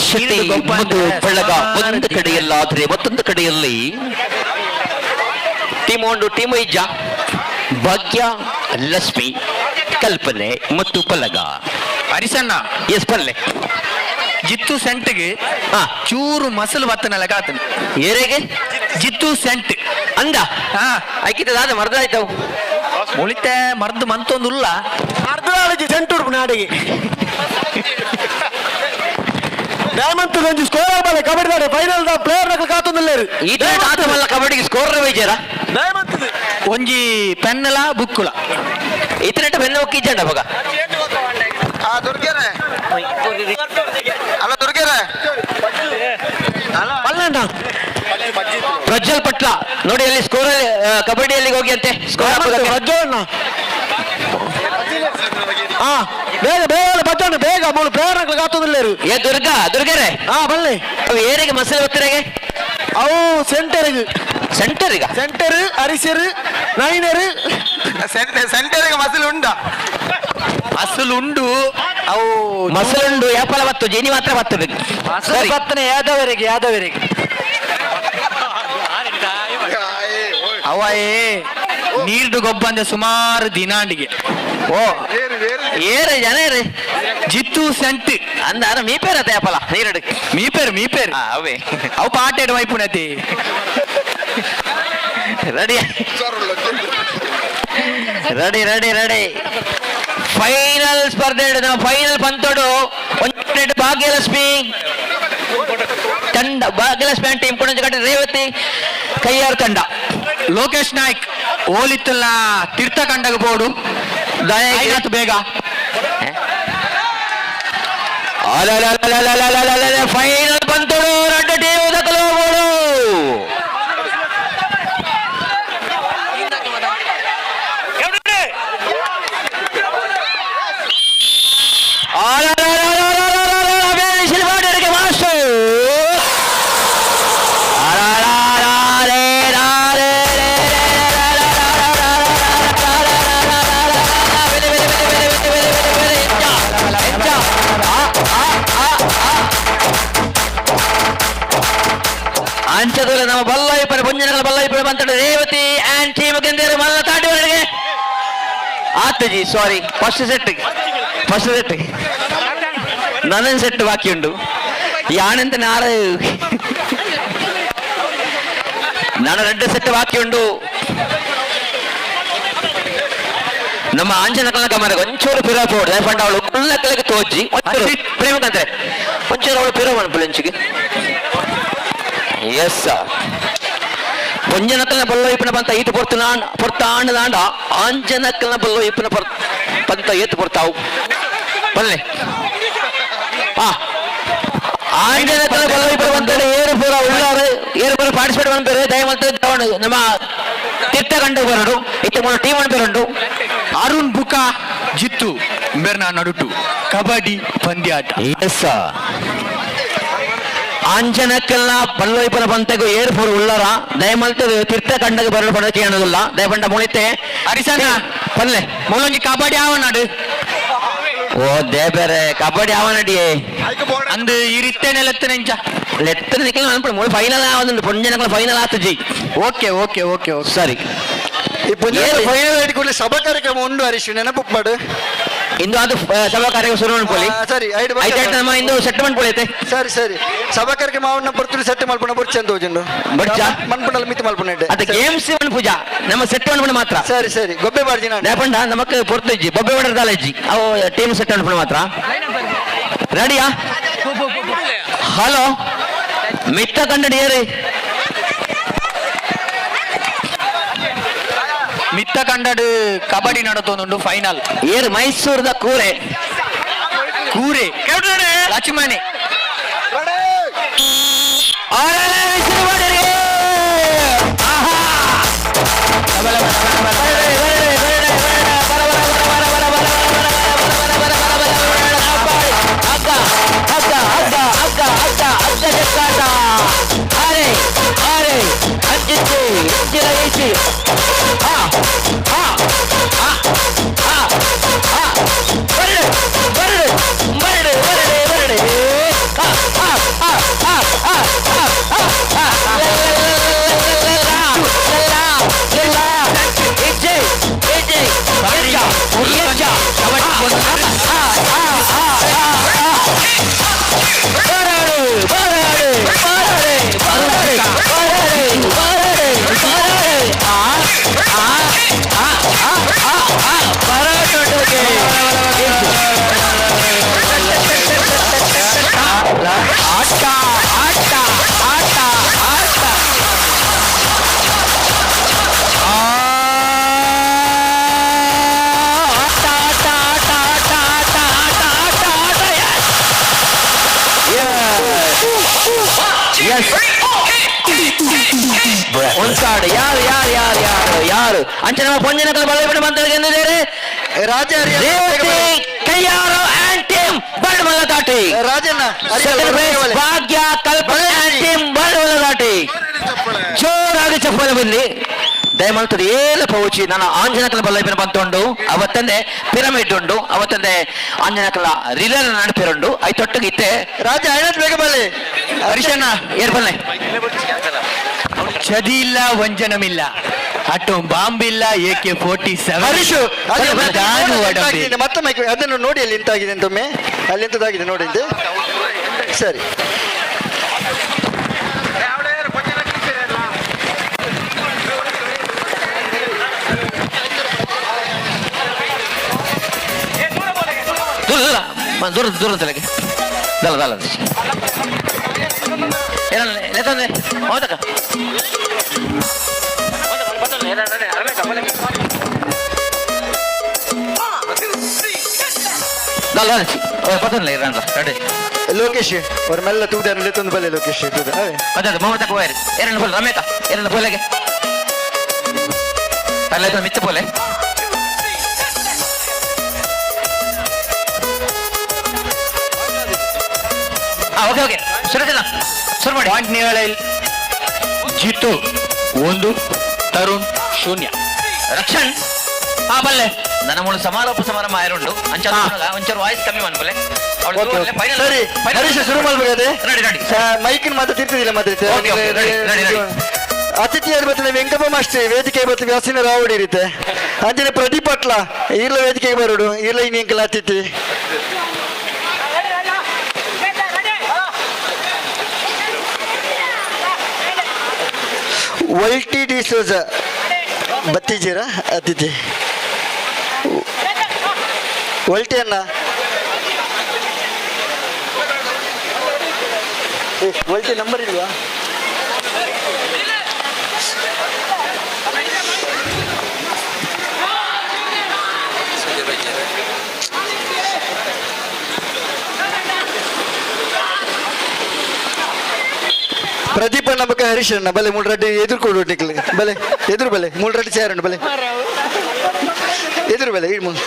ಶೆಟ್ಟಿ ಮತ್ತು ಬೆಳಗ ಒಂದು ಕಡೆಯಲ್ಲಾದ್ರೆ ಮತ್ತೊಂದು ಕಡೆಯಲ್ಲಿ ಟೀಮ್ ಒಂದು ಟೀಮ್ ಇಜ್ಜ ಭಾಗ್ಯ ಲಕ್ಷ್ಮಿ ಕಲ್ಪನೆ ಮತ್ತು ಪಲಗ ಹರಿಸಣ್ಣ ಎಸ್ ಪಲ್ಲೆ ಜಿತ್ತು ಸೆಂಟ್ಗೆ ಚೂರು ಮಸಲ್ ಬತ್ತನ ಲೆಕ್ಕ ಆತನ ಏರೆಗೆ ಜಿತ್ತು ಸೆಂಟ್ ಅಂದ ಹಾ ಆಯ್ಕಿತ ದಾದ ಮರ್ದ ಆಯ್ತಾವು ಮುಳಿತೆ ಮರ್ದು ಮಂತೊಂದುಲ್ಲ ಅರ್ಧ ಸೆಂಟ್ ಉಡುಪು ನಾಡಿಗೆ ಡೈಮಂತ್ ಒಂಜಿ ಸ್ಕೋರ್ ಆಗಬಲ್ಲ ಕಬಡ್ಡಿ ದಾಡೆ ಫೈನಲ್ the player ನಕಲು ಕಾತೊಂದುಲ್ಲೇರು ಈ ಆತಮಲ್ಲ ಕಬಡ್ಡಿಗೆ ಸ್ಕೋರ್ ಬೈಜಾರ ಡೈಮಂತ್ ಒಂಜಿ ಪೆನ್ನಲ ಬುಕ್ಕುಲ ಇತನೆಟ ಬೆನ್ನ ಒಕ್ಕಿಜ್ಜಂಡ ಬಗ ದುರ್ಗೆರೆ ಅಲ್ಲ ದುರ್ಗೆರೆ ಪಲ್ಲಣ್ಣ ಪ್ರಜ್ವಲ್ ಪಟ್ಲ ನೋಡಿ ಅಲ್ಲಿ ಸ್ಕೋರ್ ಕಬಡ್ಡಿಯಲ್ಲಿ ಹೋಗಿ ಅಂತೆ ಸ್ಕೋರ್ ಪ್ರಜ್ವಲ್ ಹಾ ಬೇಗ ಬೇಗ ಬಚ್ಚಣ್ಣ ಬೇಗ ಮೂರು ಪ್ಲೇಯರ್ ನಕಲು ಕಾತೊಂದುಲ್ಲೇರು ಏ ದುರ್ಗಾ ದುರ್ಗೆರೆ ಹಾ ಬಲ್ಲೆ ಅವು ಏರಿಗೆ ಮಸಲ್ ಒತ್ತರೆಗೆ ಅವು ಸೆಂಟರ್ಗೆ ಸೆಂಟರ್ ಈಗ ಸೆಂಟರ್ ಅರಿಸರು ನೈನರು ಸೆಂಟರ್ಗೆ ಮಸಲ್ ಉಂಡಾ ಮಸಲ್ ಉಂಡು ಅವು ಮಸಲ್ ಉಂಡು ಯಾಪಲ ಬತ್ತು ಜೇನಿ ಮಾತ್ರ ಬರ್ತದೆ ಮಸಲ್ ಬತ್ತನೆ ಯಾದವರಿಗೆ ಯಾದವರಿಗೆ ಅವಯೇ ನೀರ್ದು ಗೊಬ್ಬಂದೆ ಸುಮಾರು ದಿನಾಂಡಿಗೆ ಓ ಏರು ಜನ ಏರು ಜಿತ್ತು ಸೆಂಟ್ ಅಂದ ಅರ ಮೀ ಪೇರ ಯಾಪಲ ನೀರಡು ಮೀಪೇರು ಮೀಪೇರು ಅವೇ ಅವು ಪಾಟ ಎಡು ವೈಪುಣತಿ ready ready ready ready final ಸ್ಪರ್ಧೆ ನಮ್ಮ ಫೈನಲ್ ಪಂತೋಡು ಒಂದು ಭಾಗ್ಯಲಕ್ಷ್ಮಿ ತಂಡ ಭಾಗ್ಯಲಕ್ಷ್ಮಿ ಟೀಮ್ ಕೂಡ ಕಡೆ ರೇವತಿ ಕೈಯಾರ್ ತಂಡ ಲೋಕೇಶ್ ನಾಯ್ಕ್ ಓಲಿತ್ತಲ್ಲ ತೀರ್ಥ ಕಂಡಗ ಬೋರ್ಡು ದಯಾತು ಬೇಗ ಫೈನಲ್ ಬಂತೋಡು రెండు ಟೀಮ್ ದಖಲು ಬೋರ್ಡು ಅಂಚದಲ್ಲ ನಮ್ಮ ಬಲ್ಲಾಯಿಪರ ಪುಂಜನಗಳ ಬಲ್ಲಾಯಿಪರ ಬಂತಡ ರೇವತಿ ಅಂಡ್ ಟೀಮ್ ಗೆಂದೇರು ಮಲ್ಲ ತಾಟಿವರೆಗೆ ಆತಜಿ sorry first set first set ನನ್ನ ಸೆಟ್ ಬಾಕಿ ಉಂಟು ಯಾನಂತ ನಾರು ನಾನು రెండు ಸೆಟ್ ಬಾಕಿ ಉಂಟು ನಮ್ಮ ಆಂಜನಕಲ್ನ ಗಮನ ಒಂಚೂರು ಪಿರ ಪೋಡು ಪಂಡ ಅವಳು ಉಳ್ಳಕ್ಕಲಿಗೆ ತೋಜಿ ಪ್ರೇಮಕಂತ್ರೆ ಒಂಚೂರು ಅವಳು ಪಿರ ಮನ್ಪುಲಂಚಿಗೆ ಎಸ್ ಪೊಂಜನಕಲ್ನ ಬಲ್ಲೋ ಇಪ್ಪನ ಪಂತ ಈತು ಪೊರ್ತು ಪೊರ್ತಾಂಡ ದಾಂಡ ಆಂಜನಕಲ್ನ ಬಲ್ಲೋ ಇಪ್ಪನ ಪಂತ ಏತು ಪೊರ್ತಾವು ಬಲ್ಲೆ ಆ ಆಂಜನಕಲ್ನ ಬಲ್ಲೋ ಇಪ್ಪನ ಪಂತ ಏರು ಪೂರ ಉಳ್ಳಾರು ಏರು ಪೂರ ಪಾರ್ಟಿಸಿಪೇಟ್ ಮಾಡ್ತಾರೆ ದಯಮಲ್ತ ನಮ್ಮ ತಿಟ್ಟ ಕಂಡು ಬರಡು ಇತ್ತ ಮೂರು ಟೀಮ್ ಅನ್ಪೇರುಂಡು ಅರುಣ್ ಬುಕಾ ಜಿತ್ತು ಮೇರ್ನ ನಡುಟು ಕಬಡ್ಡಿ ಪಂದ್ಯಾಟ ಎಸ್ ಆಂಜನಕಲ್ನ ಪಲ್ಲೋಯ್ಪನ ಪಂತಗು ಏರ್ ಪೂರ ಉಳ್ಳಾರ ದಯಮಲ್ತ ತಿರ್ತ ಕಂಡಗ ಬರಲು ಪಡ ಕೇಳೋದಿಲ್ಲ ದಯಪಂಡ ಮುಳಿತೆ ಹರಿಸಣ್ಣ ಪಲ್ಲೆ ಮೂಲೊಂಜಿ ಕಬಡ್ಡಿ ಆವನಾಡು ಓ ದೇಬೇರೆ ಕಬಡ್ಡಿ ಅವನಡಿಯೇ ಅಂದು ಈ ರೀತಿ ಲೆತ್ತ ನೆಂಚ ಲೆತ್ತ ನಿಕ್ಕಲ ಅನ್ಪುಡು ಮೂಳು ಫೈನಲ್ ಆವೊಂದುಂಡು ಪೊಂಜನಕಲ್ನ ಫೈನಲ್ ಆತುಜಿ ಓಕೆ ಓಕೆ ಓಕೆ ಓಕೆ ಸರಿ ಈ ಪುಂಜ ಫೈನಲ್ ಕೂಡಲೇ ಸಭಾ ಕಾರ್ಯಕ್ರಮ ಉಂಡು ಹರೀಶ್ ನೆನಪು ಮಾಡು. ಇಂದು ಅದು ಸಭಾ ಕಾರ್ಯ ಶುರು ಮನ್ಪೊಲಿ. ಸರಿ, ಐದು. ಐತೆ ನಮ್ಮ ಇಂದು ಸೆಟ್ ಮನ್ಪೊಲಿ ಐತೆ. ಸರಿ ಸರಿ, ಸಭಾ ಕಾರ್ಯಕ್ರಮ ಅವನ್ನ ಪೊರ್ತುಡು ಸೆಟ್ ಮಲ್ಪುನ ಬೊರ್ಚಿ ಅಂತ ಹೋಜುಂಡು. ಬೊರ್ಚಾ? ಮನ್ಪುಂಡಲ ಮಿತ್ ಮಲ್ಪುನ. ಅತ್ತ, ಗೇಮ್ಸ್ ಪೂಜಾ ನಮ್ಮ ಸೆಟ್ ಮನ್ಪುನ ಮಾತ್ರ. ಸರಿ ಸರಿ, ಗೊಬ್ಬೆ ಬಾರ್ಜಿ ನಾನು. ದಾಪಂಡ ನಮಕ್ ಪೊರ್ತು ಇಜ್ಜಿ, ಬೊಬ್ಬೆ ಹೊಡೆದ ಇಜ್ಜಿ. ಅವು ಟೀಮ್ ಸೆಟ್ ಮನ್ಪುನ ಮಾತ್ರ. ರೆಡಿಯಾ? ಹಲೋ, ಮಿತ್ತ ಕಂಡಡಿಯರಿ. ಮಿತ್ತ ಕಂಡಡು ಕಬಡ್ಡಿ ನಡತೊಂದುಂಡು ಫೈನಲ್. ಏರು? ಮೈಸೂರದ ಕೂರೆ. ಕೂರೆ ಲಕ್ಷ್ಮಣಿ. ಹಗ್ಗ ಹಗ್ಗ ಹಗ್ಗ ಹಗ್ಗ ಹಗ್ಗ ಹಗ್ಗ ಚೆಕ್ಕಾಟ. ಅರೆ ಅರೆ, ಅಂಚಿಚ್ಚಿ ಇಂಚಿನ ಈಚಿ. ಆ ಆ ಆ ಆ ಆ, ಬರಡು ಬರಡು ಬರಡು ಬರಡು ಬರಡು. ಆ ಆ ಆ ಆ ಆ ಆ ಆ ಆ, ಲಲ್ಲ ಇಜ್ಜೆ ಇಜ್ಜೆ ಎಜ್ಜ ಎಜ್ಜ. ಆ ಆ ಆ ಆ ಆ, ಬರಡು ಬರಡು ಬರಡು ಬರಡು ಬರಡು ಬರಡು ಬರಡು. ಆ ಆ ಆ ಆ ಆ ಆ, ಬರಟೊಟ್ಟಿಗೆ. ಆಟ ಆಟ ಆಟ ಆಟ. ಆಟ ಆಟ ಆಟ ಆಟ ಆಟ ಆಟ ಆಟ ಆಟ. ಎಸ್ ಒಂದ್ಸಾಡು ಯಾರು ಯಾರು ಯಾರು ಯಾರು ಯಾರು? ಅಂಚೆ ನಮ್ಮ ಪೊಂಜಿನಕಲ್ ಬಲ್ಲಬಿಡ ಮಂತ್ರಿಗೆ ಎಂದಿದ್ದಾರೆ. ರಾಜ. ರೇವತಿ ಕೈಯಾರು ಅಂಡ್ ಟೀಮ್ ಬಂಡಮಲ್ಲ ದಾಟಿ. ರಾಜಣ್ಣ. ಸೆಕೆಂಡ್ ಪ್ಲೇಸ್ ಭಾಗ್ಯ ಕಲ್ಪನೆ ಅಂಡ್ ಟೀಮ್ ಬಂಡಮಲ್ಲ ದಾಟಿ. ಜೋರಾಗಿ ಚಪ್ಪಾಳೆ ಬನ್ನಿ ದಯಮಾಡ್ತದೆ. ಏಲ ಪೌಚಿ ನಾನು ಆಂಜನಕಲ ಬಲ್ಲೈಪಿನ ಬಂತುಂಡು. ಅವತ್ತಂದೆ ಪಿರಮಿಡ್ ಉಂಡು, ಅವತ್ತಂದೆ ಆಂಜನಕಲ ರಿಲರ್ ನಡಪಿರುಂಡು. I ತೊಟ್ಟಿಗೆ ಇತ್ತೆ. ರಾಜ, ಐನತ್ ಬೇಗ ಬಲ್ಲಿ. ಹರಿಶಣ್ಣ, ಏರ್ ಬಲ್ಲೆ. ಚದಿ ಇಲ್ಲ, ವಂಜನಮಿಲ್ಲ, ಅಟ್ಟು ಬಾಂಬ್ ಇಲ್ಲ, AK-47. Harish, ಅದೇ ದಾನು ಒಡಂಬಿ. ಮತ್ತೊಮ್ಮೆ ಅದನ್ನು ನೋಡಿ, ಅಲ್ಲಿ ಎಂತಾಗಿದೆ ಅಂತ ಒಮ್ಮೆ. ಅಲ್ಲಿ ಎಂತದಾಗಿದೆ ನೋಡಿ ಅಂತ. ಸರಿ. ದೂರ ದೂರ ದೂರ ದೂರ ತಲೆಗೆ ದಲ್ಲ ದಲ್ಲ. ಏನಲ್ಲ ಲೆತ್ತಂದೆ ಹೌದಕ್ಕ. ದಲ್ಲ ಪತ್ತೊಂದು ಇರಲ್ಲ, ರೆಡಿ. ಲೋಕೇಶ್ ಅವ್ರ ಮೆಲ್ಲ ತೂದಾರ ಲೆತ್ತೊಂದು ಬಲ್ಲೆ ಲೋಕೇಶ್ ತೂದ ಅವೇ. ಅದೇ ಅದೇ ಮೊಹಮ್ಮದ್ ಹೋಯ್ರಿ. ಎರಡು ಬೋಲ್ ರಮೇಕ, ಎರಡು ಬೋಲೆಗೆ ಅಲ್ಲ ಮಿತ್ತ ಬೋಲೆ. ಹಾ, ಓಕೆ ಓಕೆ, ಸುರೇಶಣ್ಣ ಶುರು ಮಾಡಿ. ಪಾಯಿಂಟ್ ನೇರಳೆ ಜಿತು 1, ತರುಣ್ 0. ರಕ್ಷಣ್, ಹಾ ಬಲ್ಲೆ. ನನ್ನ ಮೂಲ ಸಮಾರೋಪ ಸಮಾರಂಭ ಆಯರುಂಡು. ಅಂಚ ಒಂಚೂರು ವಾಯ್ಸ್ ಕಮ್ಮಿ ಮಾಡ್ಕೊಲೆ. Okay, okay. ಸರಿ ಹರೀಶ್, ಶುರು ಮಾಡ್ಬೇಕಾದ್ರೆ ರೆಡಿ ರೆಡಿ. ಮೈಕ್ ಮಾತ್ರ ತಿರ್ತದಿಲ್ಲ ಮಾತ್ರ. Okay, okay, ready, ready, ready. ಅತಿಥಿಯಾದ ಬರ್ತದೆ ವೆಂಕಪ್ಪ ಮಾಸ್ಟರ್ ವೇದಿಕೆ ಬರ್ತದೆ ವ್ಯಾಸಿನ ರಾವಡಿ ಇರುತ್ತೆ. ಅಂಜನೆ ಪ್ರದೀಪ್ ಅಟ್ಲ ಈರ್ಲ ವೇದಿಕೆಗೆ ಬರೋಡು. ಈರ್ಲ ಇನ್ನಿಂಕಲ ಅತಿಥಿ. ವಲ್ಟಿ ಡಿಸೋಜ ಬತ್ತಿಜೀರ ಅತಿಥಿ ವಲ್ಟಿ ಅಣ್ಣ. ಏ, ವಲ್ಟಿ ನಂಬರ್ ಇಲ್ವಾ? ಪ್ರದೀಪ್ ಅಣ್ಣ ಬಕ್ಕ ಹರೀಶ್ ಅಣ್ಣ ಬಲೆ. ಮೂರು ಎದುರು ಕೊಡು ನಿಕ್ಲಿ ಬಲೆ, ಎದುರು ಬಲೆ. ಮೂರು ಚೇರ್ ಉಂಟು, ಬಲೆ ಎದುರು ಬಲೆ. ಇಡ್ ಮೂರು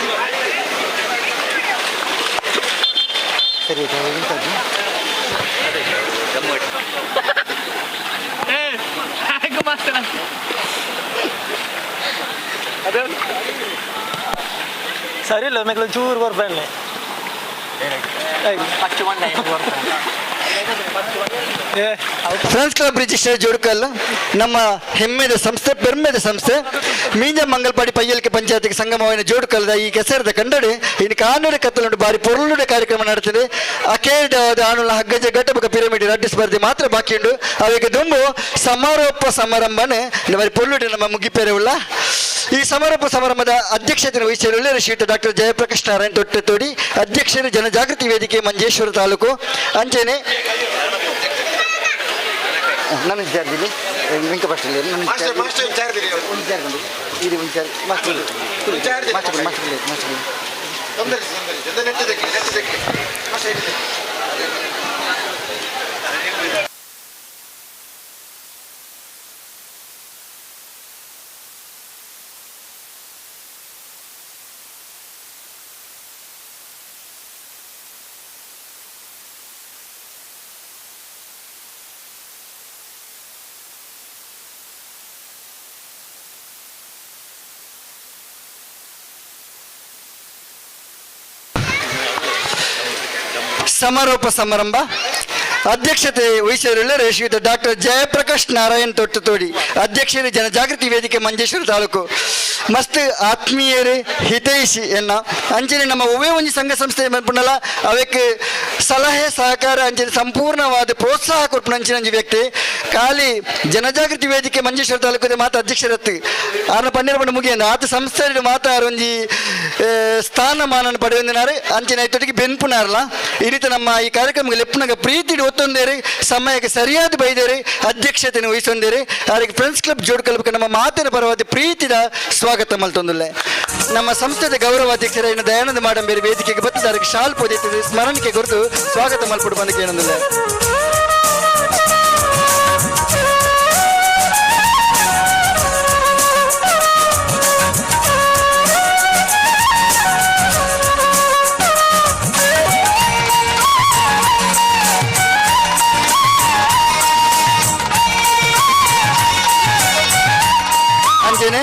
ಸರಿ ಆಯ್ತಾ? ಎಂತದ್ದು? ಸರಿ ಇಲ್ಲ, ಮೆಕ್ಲ ಚೂರು ಬರ್ಬಾರ್ಲೆ. ಫ್ರೆಂಡ್ಸ್ ಕ್ಲಬ್ ರಿಜಿಸ್ಟರ್ ಜೋಡುಕಲ್ ನಮ್ಮ ಹೆಮ್ಮೆದ ಸಂಸ್ಥೆ, ಪೆರ್ಮೆದ ಸಂಸ್ಥೆ. ಮೀಂಜ ಮಂಗಲ್ಪಾಡಿ ಪಯ್ಯಲ್ಕೆ ಪಂಚಾಯತ್ಗೆ ಸಂಗಮವಾಯಿನ ಜೋಡುಕಲ್ದ ಈ ಕೆಸರದ ಕಂಡಡೆ ಇನ್ನು ಕಾನೂನು ಕತ್ತಲುಂಡು ಬಾರಿ ಪೊರುಳುಡೆ ಕಾರ್ಯಕ್ರಮ ನಡೆತಿದೆ. ಅಕೇಡ ಆನುಲ ಹಗ್ಗಜ ಘಟಬಕ ಪಿರಮಿಡ್ ರಡ್ಡು ಸ್ಪರ್ಧೆ ಮಾತ್ರ ಬಾಕಿ ಉಂಡು. ಅವೆಗೆ ದುಂಬು ಸಮಾರೋಪ ಸಮಾರಂಭನೆ ಬಾರಿ ಪೊರುಳುಡೆ ನಮ್ಮ ಮುಗಿಪೇರೆ ಉಳ್ಳ. ಈ ಸಮಾರೋಪ ಸಮಾರಂಭದ ಅಧ್ಯಕ್ಷತೆಯನ್ನು ವಹಿಸಿರುವ ಶ್ರೀಯುತ ಡಾಕ್ಟರ್ ಜಯಪ್ರಕಾಶ್ ನಾರಾಯಣ್ ತೊಟ್ಟೆತೋಡಿ, ಅಧ್ಯಕ್ಷರು ಜನಜಾಗೃತಿ ವೇದಿಕೆ ಮಂಜೇಶ್ವರ ತಾಲೂಕು. ಅಂಚೆನೆ ನನ್ನ ವಿಚಾರದಲ್ಲಿ ಸಮಾರೋಪ ಸಮಾರಂಭ ಅಧ್ಯಕ್ಷತೆ ವಹಿಸಿರುಳ್ಳರೆ ಶ್ರೀಯುತ ಡಾಕ್ಟರ್ ಜಯಪ್ರಕಾಶ್ ನಾರಾಯಣ್ ತೊಟ್ಟತೋಡಿ, ಅಧ್ಯಕ್ಷರು ಜನಜಾಗೃತಿ ವೇದಿಕೆ ಮಂಜೇಶ್ವರ ತಾಲೂಕು. ಮಸ್ತ್ ಆತ್ಮೀಯರೇ ಹಿತೈಷಿ ಎನ್ನ ಅಂಚನೆ ನಮ್ಮ ಒವ್ವೇ ಒಂಜಿ ಸಂಘ ಸಂಸ್ಥೆ ಮನ್ಪುಂಡಲ ಅವಕ್ಕೆ ಸಲಹೆ ಸಹಕಾರ ಅಂಚನೆ ಸಂಪೂರ್ಣವಾದ ಪ್ರೋತ್ಸಾಹ ಕೊರ್ಪುನ ಅಂಚಿನ ಒಂಜಿ ವ್ಯಕ್ತಿ. ಖಾಲಿ ಜನಜಾಗೃತಿ ವೇದಿಕೆ ಮಂಜೇಶ್ವರ ತಾಲೂಕು ಮಾತ ಅಧ್ಯಕ್ಷರತ್ತು ಆರ್ನ ಪನ್ನೆರಡು ಪಂಡ ಮುಗಿಯಂದ ಆತ ಸಂಸ್ಥೆ ಮಾತ ಒಂಜಿ ಸ್ಥಾನಮಾನ ಪಡೆಯೊಂದಿನಾರು ಅಂಚಿನ ಐತೊಟ್ಟಿಗೆ ಬೆನ್ಪುನಾರಲ್ಲ. ಈ ರೀತಿ ನಮ್ಮ ಈ ಕಾರ್ಯಕ್ರಮಕ್ಕೆ ಲೆಪ್ಪುನಾಗ ಪ್ರೀತಿ ಒತ್ತೊಂದೇರಿ, ಸಮಯಕ್ಕೆ ಸರಿಯಾದ ಬೈದೇರಿ, ಅಧ್ಯಕ್ಷತೆಯನ್ನು ವಹಿಸೊಂದೇರಿ. ಅವರಿಗೆ ಫ್ರೆಂಡ್ಸ್ ಕ್ಲಬ್ ಜೋಡ್ಕಲ್ಬಕ್ಕೆ ನಮ್ಮ ಮಾತಿನ ಪರವಾದ ಪ್ರೀತಿದ ಸ್ವಾಗತ ಮಲ್ತೊಂದುಲ್ಲೆ. ನಮ್ಮ ಸಂಸ್ಥೆದ ಗೌರವ ಅಧ್ಯಕ್ಷರಾದ ದಯಾನಂದ ಮಾಡಂಬೇರಿ ವೇದಿಕೆಗೆ ಬತ್ತಿದಾರಕ್ಕೆ ಶಾಲ್ ಪೊದೆತ್ತದೆ ಸ್ಮರಣಿಕೆ ಗುರುತು ಸ್ವಾಗತ ಮಲ್ಪಡು ಬಂದಕ್ಕೆ ಏನಂದಿಲ್ಲ. ಅಂಚನೆ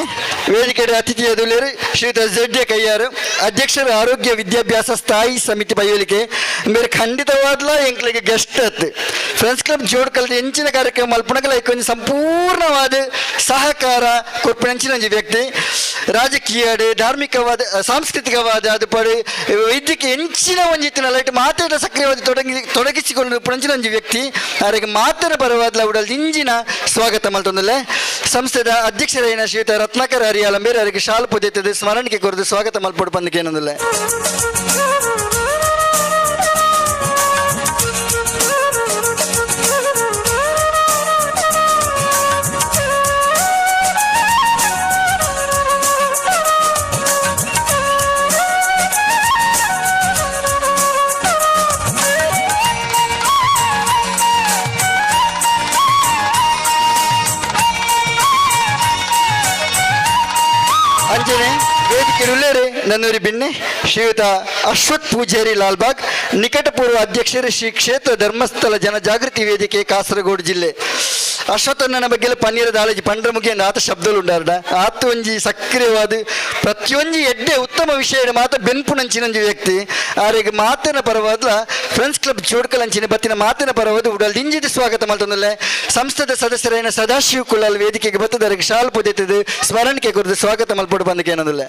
ವೇದಿಕೆ ಅತಿಥಿ ಎದುಲೇರು ಶ್ರೀಯುತ ಜೆಡ್ ಎ ಕಯ್ಯಾರು, ಅಧ್ಯಕ್ಷರು ಆರೋಗ್ಯ ವಿದ್ಯಾಭ್ಯಾಸ ಸ್ಥಾಯಿ ಸಮಿತಿ ಬೈಯಲಿಕೆ. ಬೇರೆ ಖಂಡಿತವಾದ್ಲ ಎಂಕ್ಲಿಗೆ ಗೆಸ್ಟ್ ಅತ್ತು ಫ್ರೆಂಡ್ಸ್ ಕ್ಲಬ್ ಜೋಡ್ ಕಲ್ದ ಎಂಚಿನ ಕಾರ್ಯಕ್ರಮ ಮಲ್ಪುನಗಲ ಒಂಜಿ ಸಂಪೂರ್ಣವಾದ ಸಹಕಾರ ಕೊರ್ಪಿನ ಅಂಚಿನ ಒಂಜಿ ವ್ಯಕ್ತಿ. ರಾಜಕೀಯ ಧಾರ್ಮಿಕವಾದ ಸಾಂಸ್ಕೃತಿಕವಾದ ಅದು ಪಡೆ ವೈದ್ಯಕೀಯ ಎಂಚಿನ ಒಂಜಿ ಇತ್ತಿನ ಲೈಟ್ ಮಾತೆದ ಸಕ್ರಿಯವಾದ ತೊಡಗಿಸಿಕೊಂಡು ಅಂಚಿನ ಒಂಜಿ ವ್ಯಕ್ತಿ. ಅವರಿಗೆ ಮಾತಿನ ಪರವಾದ ಉಡಲ್ ಇಂಜಿನ ಸ್ವಾಗತ ಮಲ್ತೊಂದುಲ್ಲೆ. ಸಂಸ್ಥೆದ ಅಧ್ಯಕ್ಷರಾಯಿನ ಶ್ರೀಯುತ ರತ್ನಾಕರ್ ಹರಿಯಾಲಂಬೇರ್ ಅವರಿಗೆ ಶಾಲು ಪೊದೆತ್ತದೆ ಸ್ಮರಣಿಕೆ ಕೊರದು ಸ್ವಾಗತ ಮಲ್ಪೊಡು ಬಂದಕ್ಕೆ ಏನಂದಿಲ್ಲ. ಅಂಚನೆ ವೇದಿಕೆ ನನ್ನೂರಿ ಬಿನ್ನೆ ಶ್ರೀಯುತ ಅಶ್ವಥ್ ಪೂಜಾರಿ ಲಾಲ್ಬಾಗ್, ನಿಕಟಪೂರ್ವ ಅಧ್ಯಕ್ಷರು ಶ್ರೀ ಕ್ಷೇತ್ರ ಧರ್ಮಸ್ಥಳ ಜನಜಾಗೃತಿ ವೇದಿಕೆ ಕಾಸರಗೋಡು ಜಿಲ್ಲೆ. ಅಶ್ವತ್ಥಣ್ಣನ ಬಗ್ಗೆ ಪನ್ನೀರ ದಾಳಜಿ ಪಂಡ್ರ ಮುಗಿಯಂದ ಆತ ಶಬ್ದಲು ಉಂಡಾರ್ಡ ಆತ ಒಂಜಿ ಸಕ್ರಿಯವಾದ ಪ್ರತಿಯೊಂಜಿ ಎಡ್ಡೆ ಉತ್ತಮ ವಿಷಯ ಮಾತ ಬೆನ್ಪುನಂಚಿನಂಜಿ ವ್ಯಕ್ತಿ. ಆರಿಗೆ ಮಾತಿನ ಪರವಾದ್ಲ ಫ್ರೆಂಡ್ಸ್ ಕ್ಲಬ್ ಜೋಡ್ಕಲಂಚಿನ ಬತ್ತಿನ ಮಾತಿನ ಪರವಾದ ಉಡಲ್ ದಿಂಜಿದ ಸ್ವಾಗತ ಮಲ್ತೊಂದುಲ್ಲೆ. ಸಂಸ್ಥೆದ ಸದಸ್ಯರೇನ ಸದಾಶಿವ ಕುಳ್ಳಲ್ ವೇದಿಕೆಗೆ ಬತ್ತದರಿಗೆ ಶಾಲ್ ಪೊದೆತದು ಸ್ಮರಣಿಕೆ ಕುರಿತು ಸ್ವಾಗತ ಮಲ್ಪೊಡು ಬಂದಕ್ಕೆ ಏನಂದುಲ್ಲೆ.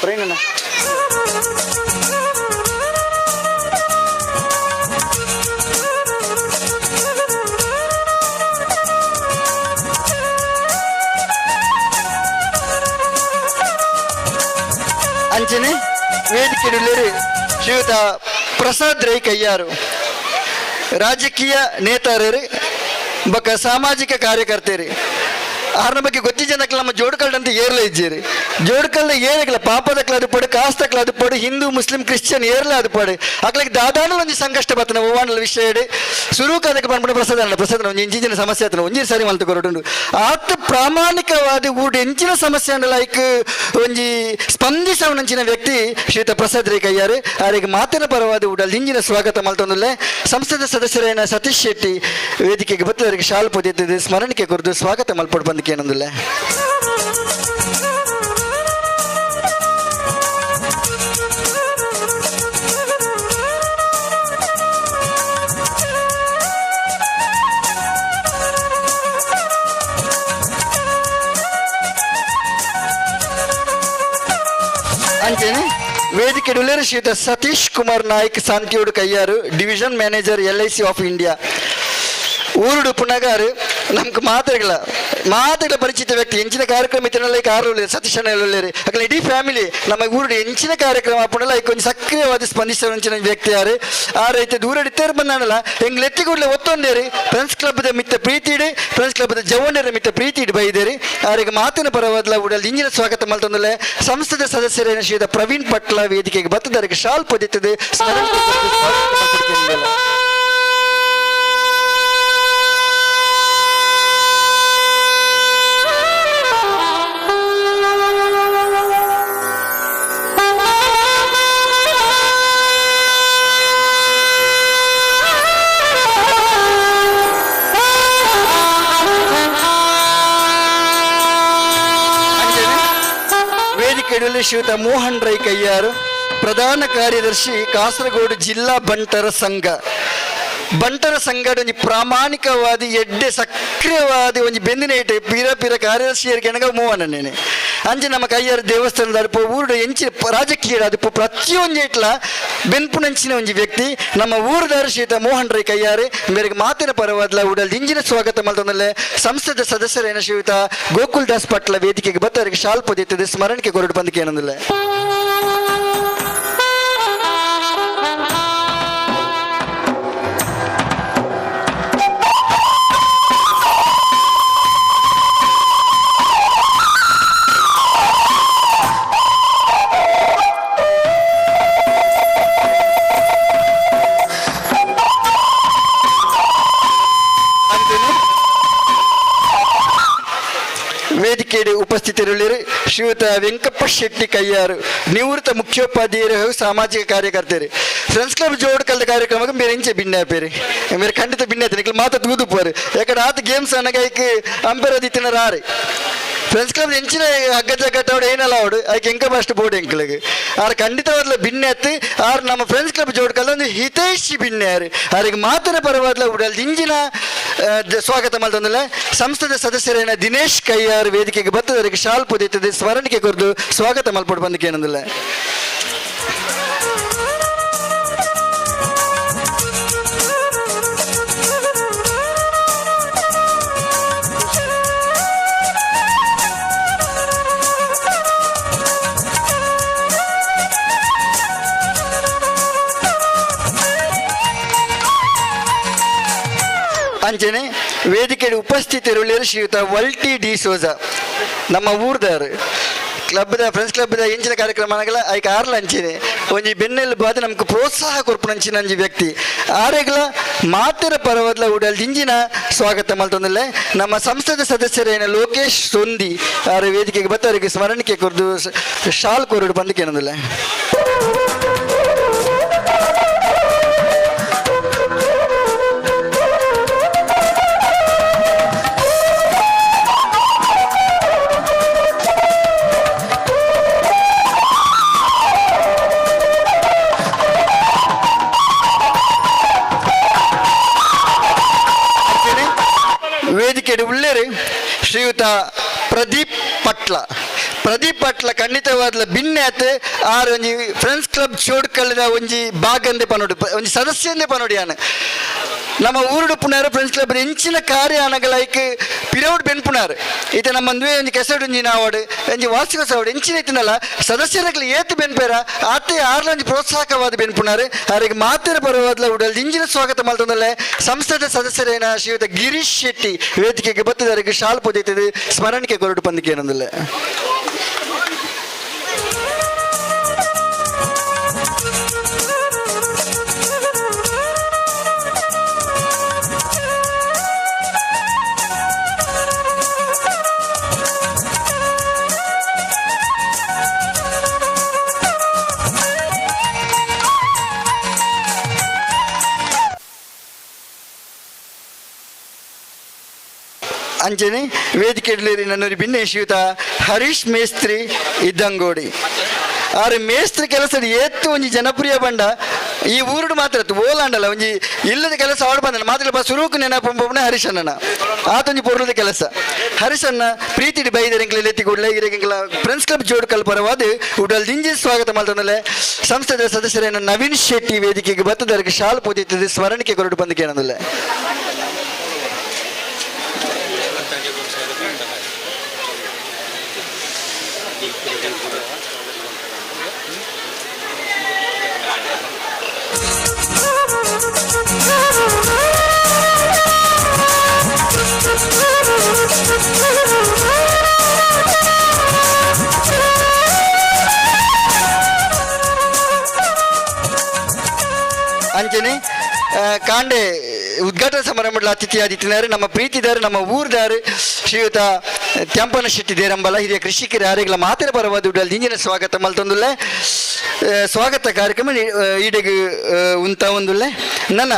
ಪ್ರೇಣನ ಅಂಚನೆ ವೇದಿಕೆಯಲ್ಲಿ ಶ್ರೀಯುತ ಪ್ರಸಾದ್ ರೈ ಕಯ್ಯಾರು, ರಾಜಕೀಯ ನೇತಾರರು ಬೊಕ್ಕ ಸಾಮಾಜಿಕ ಕಾರ್ಯಕರ್ತರು. ಆರ್ನ ಬಗ್ಗೆ ಗೊತ್ತಿ ಜನಕ್ಕೆ ನಮ್ಮ ಜೋಡ್ಕಲ್ಡಂತ ಏರ್ಲ ಇಜ್ಜೇರಿ. ಜೋಡ್ಕಲ್ದ ಏರಕ್ಲ ಪಾಪದಕ್ಲ ಅದು ಪಡು, ಕಾಸ್ತಕ್ಲ ಅದು ಪಡು, ಹಿಂದೂ ಮುಸ್ಲಿಂ ಕ್ರಿಶ್ಚಿಯನ್ ಏರ್ಲ ಅದು ಪಡು. ಅಕ್ಲకి ದಾದಾನು ಒಂಜಿ ಸಂಕಷ್ಟ ಬತ್ತನ ಒವ್ವಾಂಡಲ ವಿಷಯ ಸುರುಕು ಅದಕ್ಕೆ ಪನ್ಪುನ ಪ್ರಸಾದ ಅಲ್ಲ, ಪ್ರಸಾದ ಒಂಜಿ ಇಂಚಿನ ಸಮಸ್ಯೆ ಆತನ ಒಂಜಿ ಸರಿ ಮಲ್ತು ಕೊರಟುಂಡು. ಆತ ಪ್ರಾಮಾಣಿಕವಾದ ಊಟ ಎಂಚಿನ ಸಮಸ್ಯೆ ಅಂಡ ಲೈಕ್ ಒಂಜಿ ಸ್ಪಂದಿಸವನಂಚಿನ ವ್ಯಕ್ತಿ ಶ್ರೀಯುತ ಪ್ರಸಾದ್ ರೈ ಕಯ್ಯಾರು. ಅವರಿಗೆ ಮಾತಿನ ಪರವಾದ ಉಡಲ್ ಇಂಜಿನ ಸ್ವಾಗತ ಮಲ್ತೊಂದುಲ್ಲೆ. ಸಂಸ್ಥೆದ ಸದಸ್ಯರೇನ ಸತೀಶ್ ಶೆಟ್ಟಿ ವೇದಿಕೆಗೆ ಬತ್ತವರಿಗೆ ಶಾಲ್ ಪೊದೆತ್ತದೆ ಸ್ಮರಣಿಕೆ ಕೊರದು ಸ್ವಾಗತ ಮಲ್ಪೊಡು ಬಂದಕ್ಕೆ ಏನಂದುಲ್ಲೆ. ಅಂಚನೆ ವೇದಿಕೆ ಉಲ್ಲೇರು ಶ್ರೀಯುತ Satish Kumar Naik ಸಾಂತಿಯೋಡು Kaiyaru, division manager L I C of India. ಊರುಡು ಪುನಗಾರು ನಮ್ಗೆ ಮಾತೆಗಳ ಮಾತೆಗಳ ಪರಿಚಿತ ವ್ಯಕ್ತಿ. ಎಂಚಿನ ಕಾರ್ಯಕ್ರಮ ಇತ್ತಿನಲ್ಲ ಈಗ ಆರು ಉಳ್ಳೇರು ಸತೀಶ್ ಅಣ್ಣ ಉಳ್ಳೇರು ಅಕಲ ಇಡೀ ಫ್ಯಾಮಿಲಿ ನಮ್ಮ ಊರುಡು ಎಂಚಿನ ಕಾರ್ಯಕ್ರಮ ಆಪುಂಡಲ ಐಕ್ ಒಂಜಿ ಸಕ್ರಿಯವಾದ ಸ್ಪಂದಿಸಿದ ವ್ಯಕ್ತಿ ಯಾರು. ಆ ರೈತ ದೂರ ಇತ್ತೇರು ಬಂದಾನಲ್ಲ ಎಂಗ್ಲ ಎತ್ತಿ ಕೂಡಲೇ ಒತ್ತೊಂದೇರಿ ಫ್ರೆಂಡ್ಸ್ ಕ್ಲಬ್ದ ಮಿತ್ತ ಪ್ರೀತಿ ಇಡಿ, ಫ್ರೆಂಡ್ಸ್ ಕ್ಲಬ್ದ ಜವನರ ಮಿತ್ತ ಪ್ರೀತಿ ಇಡಿ ಬೈದೇರಿ. ಆರಿಗೆ ಮಾತಿನ ಪರವಾದಲ ಉಡಲ್ ಇಂಜಿನ ಸ್ವಾಗತ ಮಲ್ತೊಂದಲೆ ಸಂಸ್ಥೆದ ಸದಸ್ಯರೇನ ಶ್ರೀಯುತ ಪ್ರವೀಣ್ ಪಟ್ಲ ವೇದಿಕೆಗೆ ಬತ್ತದರಿಗೆ ಶಾಲ್ ಪೊದಿತ್ತದೆ ಸ್ಮರಣೆ. ವೇದಿಕೆಯಲ್ಲಿ ಶ್ರೀಯುತ ಮೋಹನ್ ರೈ ಕಯ್ಯಾರು, ಪ್ರಧಾನ ಕಾರ್ಯದರ್ಶಿ, ಕಾಸರಗೋಡು ಜಿಲ್ಲಾ ಬಂಟರ ಸಂಘ. ಬಂಟರ ಸಂಘ ಒಂಜಿ ಪ್ರಾಮಾಣಿಕವಾದ ಎಡ್ಡೆ ಸಕ್ರಿಯವಾದ ಒಂಜಿ ಬೆಂದಿನ ಇಟ್ಟು ಪೀರ ಪೀರ ಕಾರ್ಯದರ್ಶಿಯರಿಗೆ ಎನಗ ಮೋಹನನೇನೆ ಅಂಚೆ ನಮ್ಮ ಕೈಯಾರ ದೇವಸ್ಥಾನದ ಅಲ್ಪ ಊರುಡು ಎಂಚಿ ರಾಜಕೀಯ ಅದುಪು ಪ್ರತಿಯೊಂದು ಇಟ್ಲ ಬೆನ್ಪುನಂಚಿನ ಒಂಜಿ ವ್ಯಕ್ತಿ ನಮ್ಮ ಊರುದಾರ ಶ್ರೀಯುತ ಮೋಹನ್ ರೈ ಕೈಯಾರೆ. ಮೇರೆಗೆ ಮಾತಿನ ಪರವಾದ್ಲ ಉಡಲ್ ಇಂಜಿನ ಸ್ವಾಗತ ಮಲ್ತೊಂದಲೆ ಸಂಸ್ಥೆದ ಸದಸ್ಯರೇನ ಶ್ರೀಯುತ ಗೋಕುಲ್ ದಾಸ್ ಪಟ್ಲ ವೇದಿಕೆಗೆ ಬತ್ತವರಿಗೆ ಶಾಲ್ ಪೊದೆತ್ತದೆ ಸ್ಮರಣಿಕೆ ಕೊರಡು ಬಂದಕ್ಕೆ ಏನಂದಿಲ್ಲ. ವೇದಿಕೆಯಲ್ಲಿ ಉಪಸ್ಥಿತರುಳ್ಳರು ಶ್ರೀಯುತ ವೆಂಕಪ್ಪ ಶೆಟ್ಟಿ ಕಯ್ಯಾರು, ನಿವೃತ್ತ ಮುಖ್ಯೋಪಾಧ್ಯಾಯರು ಹಾಗೂ ಸಾಮಾಜಿಕ ಕಾರ್ಯಕರ್ತರು. ಫ್ರೆಂಡ್ಸ್ ಕ್ಲಬ್ ಜೋಡ್ ಕಲ್ದ ಕಾರ್ಯಕ್ರಮಕ್ಕೆ ಮೇರೆ ಇಂಚೆ ಭಿನ್ನ ಆಪೇರಿ ಮೇರೆ ಖಂಡಿತ ಭಿನ್ನ ಆಯ್ತು ನಿಕ್ಲು ಮಾತ ತೂದುಪೋರು ಯಾಕಂದ್ರೆ ಆತ ಗೇಮ್ಸ್ ಅನ್ನಗ ಐಕ್ ಅಂಪೇರ್ ಅದಿತ್ತಿನ ರಾರಿ. ಫ್ರೆಂಡ್ಸ್ ಕ್ಲಬ್ ಎಂಚಿನ ಹಗ್ಗ ಜಗ್ಗಟ್ಟ ಅವಡು ಏನಲ್ಲ ಅವಡು ಐಕ್ ಎಂಕ ಅಷ್ಟು ಬೋರ್ಡ್ ಎಂಕ್ಲಿಗೆ ಆರ್ ಖಂಡಿತವಾದ್ಲ ಭಿನ್ನ ಅತ್ತು ಆರ್ ನಮ್ಮ ಫ್ರೆಂಡ್ಸ್ ಕ್ಲಬ್ ಜೋಡ್ ಕಲ್ದ ಒಂದು ಹಿತೈಷಿ ಭಿನ್ನ ಯಾರು ಆರಿಗೆ ಮಾತಿನ ಪರವಾದ್ಲ ಉಡಲ್ ಇಂಜಿನ ಸ್ವಾಗತ ಮಲ್ತೊಂದಲ್ಲ ಸಂಸ್ಥೆದ ಸದಸ್ಯರೇನ ದಿನೇಶ್ ಕಯ್ಯಾರ್ ವೇದಿಕೆಗೆ ಬತ್ತದವರಿಗೆ ಶಾಲ್ ಪೊದೆತ್ತದೆ ಸ್ಮರಣಿಕೆ ಕೊರ್ದು ಸ್ವಾಗತ ಮಲ್ಪೊಡು ಬಂದಕ್ಕೆ ಏನಂದಿಲ್ಲ. ಅಂಚನೆ ವೇದಿಕೆಯಲ್ಲಿ ಉಪಸ್ಥಿತರುಳ್ಳರು ಶ್ರೀಯುತ ವಲ್ಟಿ ಡಿ ಸೋಜಾ ನಮ್ಮ ಊರ್ದಾರು ಕ್ಲಬ್ದ ಫ್ರೆಂಡ್ಸ್ ಕ್ಲಬ್ದ ಎಂಚಿನ ಕಾರ್ಯಕ್ರಮ ಐಕ್ ಆರ್ಲ ಅಂಚಿನೆ ಒಂಜಿ ಬೆನ್ನೆಲು ಬಾದ ನಮ್ಗೆ ಪ್ರೋತ್ಸಾಹ ಕೊರ್ಪುನಂಚಿನ ಅಂಜಿ ವ್ಯಕ್ತಿ ಆರೆಗ್ಲ ಮಾತೆರ ಪರವದ್ಲ ಉಡಲ್ ದಿಂಜಿನ ಸ್ವಾಗತ ಮಲ್ತೊಂದಲ್ಲೆ ನಮ್ಮ ಸಂಸ್ಥೆದ ಸದಸ್ಯರೇನ ಲೋಕೇಶ್ ಸೊಂದಿ ಆರ ವೇದಿಕೆಗೆ ಬತ್ತವರಿಗೆ ಸ್ಮರಣಿಕೆ ಕೊರ್ದು ಶಾಲ್ ಕೊರಡು ಬಂದಕ್ಕೆ ಏನಂದಿಲ್ಲ. ವೇದಿಕೆಯಲ್ಲಿ ಉಳ್ಳೇರು ಶ್ರೀಯುತ ಪ್ರದೀಪ್ ಪಟ್ಲ. ಪ್ರದೀಪ್ ಪಟ್ಲ ಖಂಡಿತವಾದ್ಲ ಭಿನ್ನಾತ್ ಆರ್ ಒಂಜಿ ಫ್ರೆಂಡ್ಸ್ ಕ್ಲಬ್ ಚೋಡ್ಕಲ್ದ ಒಂಜಿ ಭಾಗಂದೆ ಪನೋಡು ಒಂಜಿ ಸದಸ್ಯಂದೆ ಪನೋಡು ಯಾನ್ ನಮ್ಮ ಊರುಡು ಪುನಾರು ಫ್ರೆಂಡ್ಸ್ ಕ್ಲಬ್ ಎಂಚಿನ ಕಾರ್ಯ ಅನಗಲೈಕ್ ಪಿರೌಡ್ ಬೆನ್ಪುನಾರು ಈತ ನಮ್ಮ ಒಂಜಿ ಕೆಸಡು ಒಂಜಿ ನಾವಡು ಒಂಜಿ ವಾರ್ಷಿಕೋತ್ಸವ ಎಂಚಿನ ಇತ್ತಿನಲ್ಲ ಸದಸ್ಯರಗ್ಲ ಏತು ಬೆನ್ಪೇರ ಆತೆ ಆರ್ಲ ಒಂಜಿ ಪ್ರೋತ್ಸಾಹಕವಾದ ಬೆನ್ಪುನಾರು ಅವರಿಗೆ ಮಾತೆರ ಪರವಾದ್ಲ ಉಡಲ್ ಇಂಜಿನ ಸ್ವಾಗತ ಮಲ್ತೊಂದಲ್ಲೆ ಸಂಸ್ಥೆದ ಸದಸ್ಯರೇನ ಶ್ರೀಯುತ ಗಿರೀಶ್ ಶೆಟ್ಟಿ ವೇದಿಕೆಗೆ ಬತ್ತಿದವರಿಗೆ ಶಾಲ್ ಪೊದೆತ್ತದೆ ಸ್ಮರಣಿಕೆ ಕೊರಡು ಪಂದಿಕೆ ಏನಂದಿಲ್ಲ. ಅಂಚನೆ ವೇದಿಕೆಯಲ್ಲಿ ನನ್ನೊರಿ ಭಿನ್ನ ಶ್ರೀಯುತ ಹರೀಶ್ ಮೇಸ್ತ್ರಿ ಇದ್ದಂಗೋಡಿ. ಆರು ಮೇಸ್ತ್ರಿ ಕೆಲಸ ಏತ್ತು ಒಂಜಿ ಜನಪ್ರಿಯ ಬಂಡ ಈ ಊರುಡು ಮಾತ್ರ ಓಲಾಂಡಲ್ಲ ಒಂಜಿ ಇಲ್ಲದ ಕೆಲಸ ಆಡ್ ಬಂದ ಮಾತ್ರ ಬಾ ಸುರುಕು ನೆನಪು ಹರೀಶಣ್ಣನ ಆತೊಂಜಿ ಪೊರ್ಲದ ಕೆಲಸ ಹರೀಶಣ್ಣ ಪ್ರೀತಿಡಿ ಬೈದರೆಂಕ್ಲ ಎತ್ತಿ ಕೂಡಲೇ ಇರೆಂಕ್ಲ ಫ್ರೆಂಡ್ಸ್ ಕ್ಲಬ್ ಜೋಡುಕಲ್ ಪರವಾದ ಉಡಲ್ ದಿಂಜಿ ಸ್ವಾಗತ ಮಲ್ತೊಂದಲೆ ಸಂಸ್ಥೆದ ಸದಸ್ಯರೇನ ನವೀನ್ ಶೆಟ್ಟಿ ವೇದಿಕೆಗೆ ಬತ್ತದರಿಗೆ ಶಾಲ್ ಪೂಜಿತ್ತದೆ ಸ್ಮರಣಿಕೆ ಕೊರಡು ಬಂದು ಕೇಳೋದಿಲ್ಲ. ಅಂಚನೆ ಕಾಂಡೆ ಉದ್ಘಾಟನಾ ಸಮಾರಂಭದ ಅತಿಥಿಯಾದಿತ್ತಿನಾರು ನಮ್ಮ ಪ್ರೀತಿದಾರು ನಮ್ಮ ಊರ್ದಾರು ಶ್ರೀಯುತ ತ್ಯಾಂಪನ ಶೆಟ್ಟಿ ದೇರಂಬಲ ಹಿರಿಯ ಕೃಷಿಕರ ಯಾರಿಗಳ ಮಾತಿನ ಪರವಾದ ಉಡಲ್ ದಿಂಜಿನ ಸ್ವಾಗತ ಮಲ್ತೊಂದುಲ್ಲೆ ಸ್ವಾಗತ ಕಾರ್ಯಕ್ರಮ ಈಡೆಗ್ ಉಂತ ಒಂದುಲ್ಲೆ ನನ್ನ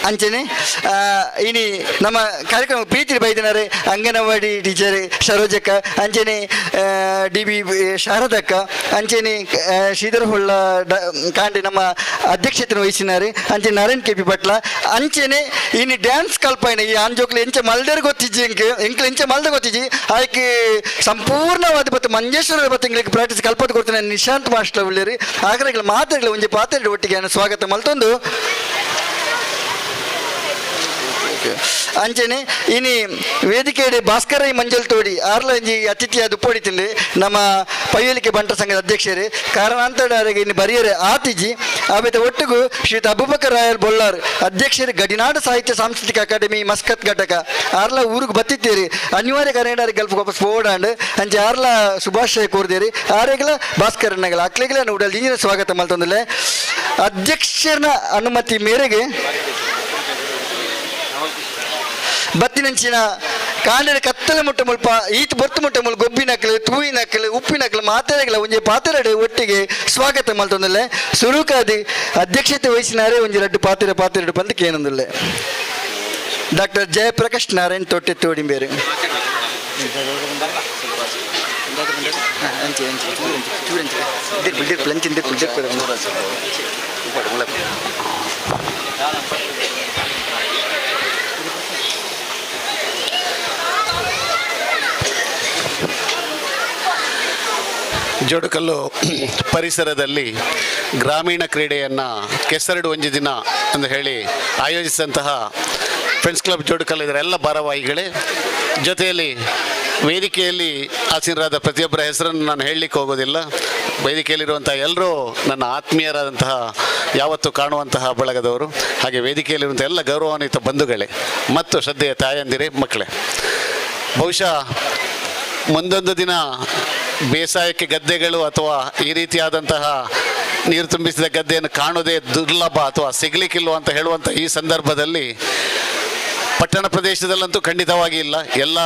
ಅಂಚನೆ ಇನಿ ನಮ್ಮ ಕಾರ್ಯಕ್ರಮ ಪ್ರೀತಿ ಬೈದಿನಾರೆ ಅಂಗನವಾಡಿ ಟೀಚರ್ ಸರೋಜಕ್ಕ ಅಂಚನೆ ಡಿ ಬಿ ಶಾರದಕ್ಕ ಅಂಚನೆ ಶ್ರೀಧರ ಹೊಳ್ಳ ಕಾಂಡೆ ನಮ್ಮ ಅಧ್ಯಕ್ಷತೆಯನ್ನು ವಹಿಸಿನಾರೆ ಅಂಚನೆ ನಾರಾಯಣ್ ಕೆ ಪಿ ಭಟ್ಲ ಅಂಚನೆ ಇನಿ ಡ್ಯಾನ್ಸ್ ಕಲ್ಪನೆ ಈ ಆಂಜೋಕ್ಲು ಎಂಚ ಮಲ್ದೇರ್ ಗೊತ್ತಿಜ್ಜಿ ಎಂಕ್ ಎಂಕ್ಲು ಎಂಚ ಮಲ್ದ ಗೊತ್ತಿಜ್ಜಿ ಆಯ್ಕೆ ಸಂಪೂರ್ಣವಾದ ಬತ್ತು ಮಂಜೇಶ್ವರ ಬತ್ತು ಎಂಗ್ಲಿಗೆ ಪ್ರಾಕ್ಟೀಸ್ ಕಲ್ಪದ ಕೊಡ್ತಾನೆ ನಿಶಾಂತ್ ಮಾಸ್ಟರ್ ಉಳ್ಳೇರಿ ಆಗ್ರಗಳ ಮಾತ್ರೆಗಳ ಒಂಜಿ ಪಾತ್ರೆ ಒಟ್ಟಿಗೆ ಸ್ವಾಗತ ಮಲ್ತೊಂದು ಅಂಚನೆ ಇನಿ ವೇದಿಕೆಡೆ ಭಾಸ್ಕರ ಮಂಜಲ್ ತೋಡಿ ಆರ್ಲಂಜಿ ಅತಿಥಿಯಾದ ಉಪ್ಪೊಡಿ ತಿಂದು ನಮ್ಮ ಪೈಯಲಿಕೆ ಬಂಟ ಸಂಘದ ಅಧ್ಯಕ್ಷರೇ ಕಾರಣಾಂತರರಿಗೆ ಇನ್ನು ಬರಿಯರೆ ಆತಿಜಿ ಆಮೇಲೆ ಒಟ್ಟಿಗೂ ಶ್ರೀಯುತ ಅಬೂಬಕರ್ ರಾಯಲ್ ಬೊಳ್ಳಾರ್ ಅಧ್ಯಕ್ಷರು ಗಡಿನಾಡು ಸಾಹಿತ್ಯ ಸಾಂಸ್ಕೃತಿಕ ಅಕಾಡೆಮಿ ಮಸ್ಕತ್ ಘಟಕ ಆರ್ಲ ಊರಿಗೆ ಬತ್ತಿತ್ತೀರಿ ಅನಿವಾರ್ಯ ಕನ್ನಡ ಗಲ್ಫ್ ವಾಪಸ್ ಪೋಡಾಂಡ್ ಅಂಚೆ ಆರ್ಲ ಶುಭಾಶಯ ಕೋರ್ದೇರಿ ಆರೆಗಳ ಭಾಸ್ಕರನಗಳ ಅಕ್ಲೆಗಳ ಉಡಲ್ ಇಂಜಿನ ಸ್ವಾಗತ ಮಲ್ತೊಂದಿಲ್ಲ ಅಧ್ಯಕ್ಷರ ಅನುಮತಿ ಮೇರೆಗೆ ಬತ್ತಿನಂಚಿನ ಕಾಂಡಿನ ಕತ್ತಲೆ ಮುಟ್ಟ ಮುಲ್ಪ ಈತ್ ಬೊತ್ತು ಮುಟ್ಟ ಮುಲ್ ಗೊಬ್ಬಿನಕ್ಲು ತೂಯಿನಕ್ಲು ಉಪ್ಪಿನಕ್ಲು ಮಾತೆರೆಗಳ ಒಂಜಿ ಪಾತೆರಡು ಒಟ್ಟಿಗೆ ಸ್ವಾಗತ ಮಲ್ತೊಂದಿಲ್ಲ ಸುರುಕಾದಿ ಅಧ್ಯಕ್ಷತೆ ವಹಿಸಿನಾರೆ ಒಂಜಿ ರಡ್ಡು ಪಾತೆರೆ ಪಾತೆರಡು ಬಂದು ಕೇನೊಂದಿಲ್ಲ ಡಾಕ್ಟರ್ ಜಯಪ್ರಕಾಶ್ ನಾರಾಯಣ್ ತೊಟ್ಟೆ ತೋಡಿಂಬೇರು ಜೋಡುಕಲ್ಲು ಪರಿಸರದಲ್ಲಿ ಗ್ರಾಮೀಣ ಕ್ರೀಡೆಯನ್ನು ಕೆಸರಡು ಒಂಜಿ ದಿನ ಅಂತ ಹೇಳಿ ಆಯೋಜಿಸಿದಂತಹ ಫ್ರೆಂಡ್ಸ್ ಕ್ಲಬ್ ಜೋಡುಕಲ್ಲು ಇದರ ಎಲ್ಲ ಭಾರವಾಹಿಗಳೇ, ಜೊತೆಯಲ್ಲಿ ವೇದಿಕೆಯಲ್ಲಿ ಆಸೀನರಾದ ಪ್ರತಿಯೊಬ್ಬರ ಹೆಸರನ್ನು ನಾನು ಹೇಳಲಿಕ್ಕೆ ಹೋಗೋದಿಲ್ಲ. ವೇದಿಕೆಯಲ್ಲಿರುವಂಥ ಎಲ್ಲರೂ ನನ್ನ ಆತ್ಮೀಯರಾದಂತಹ ಯಾವತ್ತೂ ಕಾಣುವಂತಹ ಬಳಗದವರು, ಹಾಗೆ ವೇದಿಕೆಯಲ್ಲಿರುವಂಥ ಎಲ್ಲ ಗೌರವಾನ್ವಿತ ಬಂಧುಗಳೇ ಮತ್ತು ಶ್ರದ್ಧೆಯ ತಾಯಂದಿರೇ, ಮಕ್ಕಳೇ, ಬಹುಶಃ ಮುಂದೊಂದು ದಿನ ಬೇಸಾಯಕ್ಕೆ ಗದ್ದೆಗಳು ಅಥವಾ ಈ ರೀತಿಯಾದಂತಹ ನೀರು ತುಂಬಿಸಿದ ಗದ್ದೆಯನ್ನು ಕಾಣೋದೇ ದುರ್ಲಭ ಅಥವಾ ಸಿಗಲಿಕ್ಕಿಲ್ವ ಅಂತ ಹೇಳುವಂಥ ಈ ಸಂದರ್ಭದಲ್ಲಿ ಪಟ್ಟಣ ಪ್ರದೇಶದಲ್ಲಂತೂ ಖಂಡಿತವಾಗಿ ಇಲ್ಲ. ಎಲ್ಲ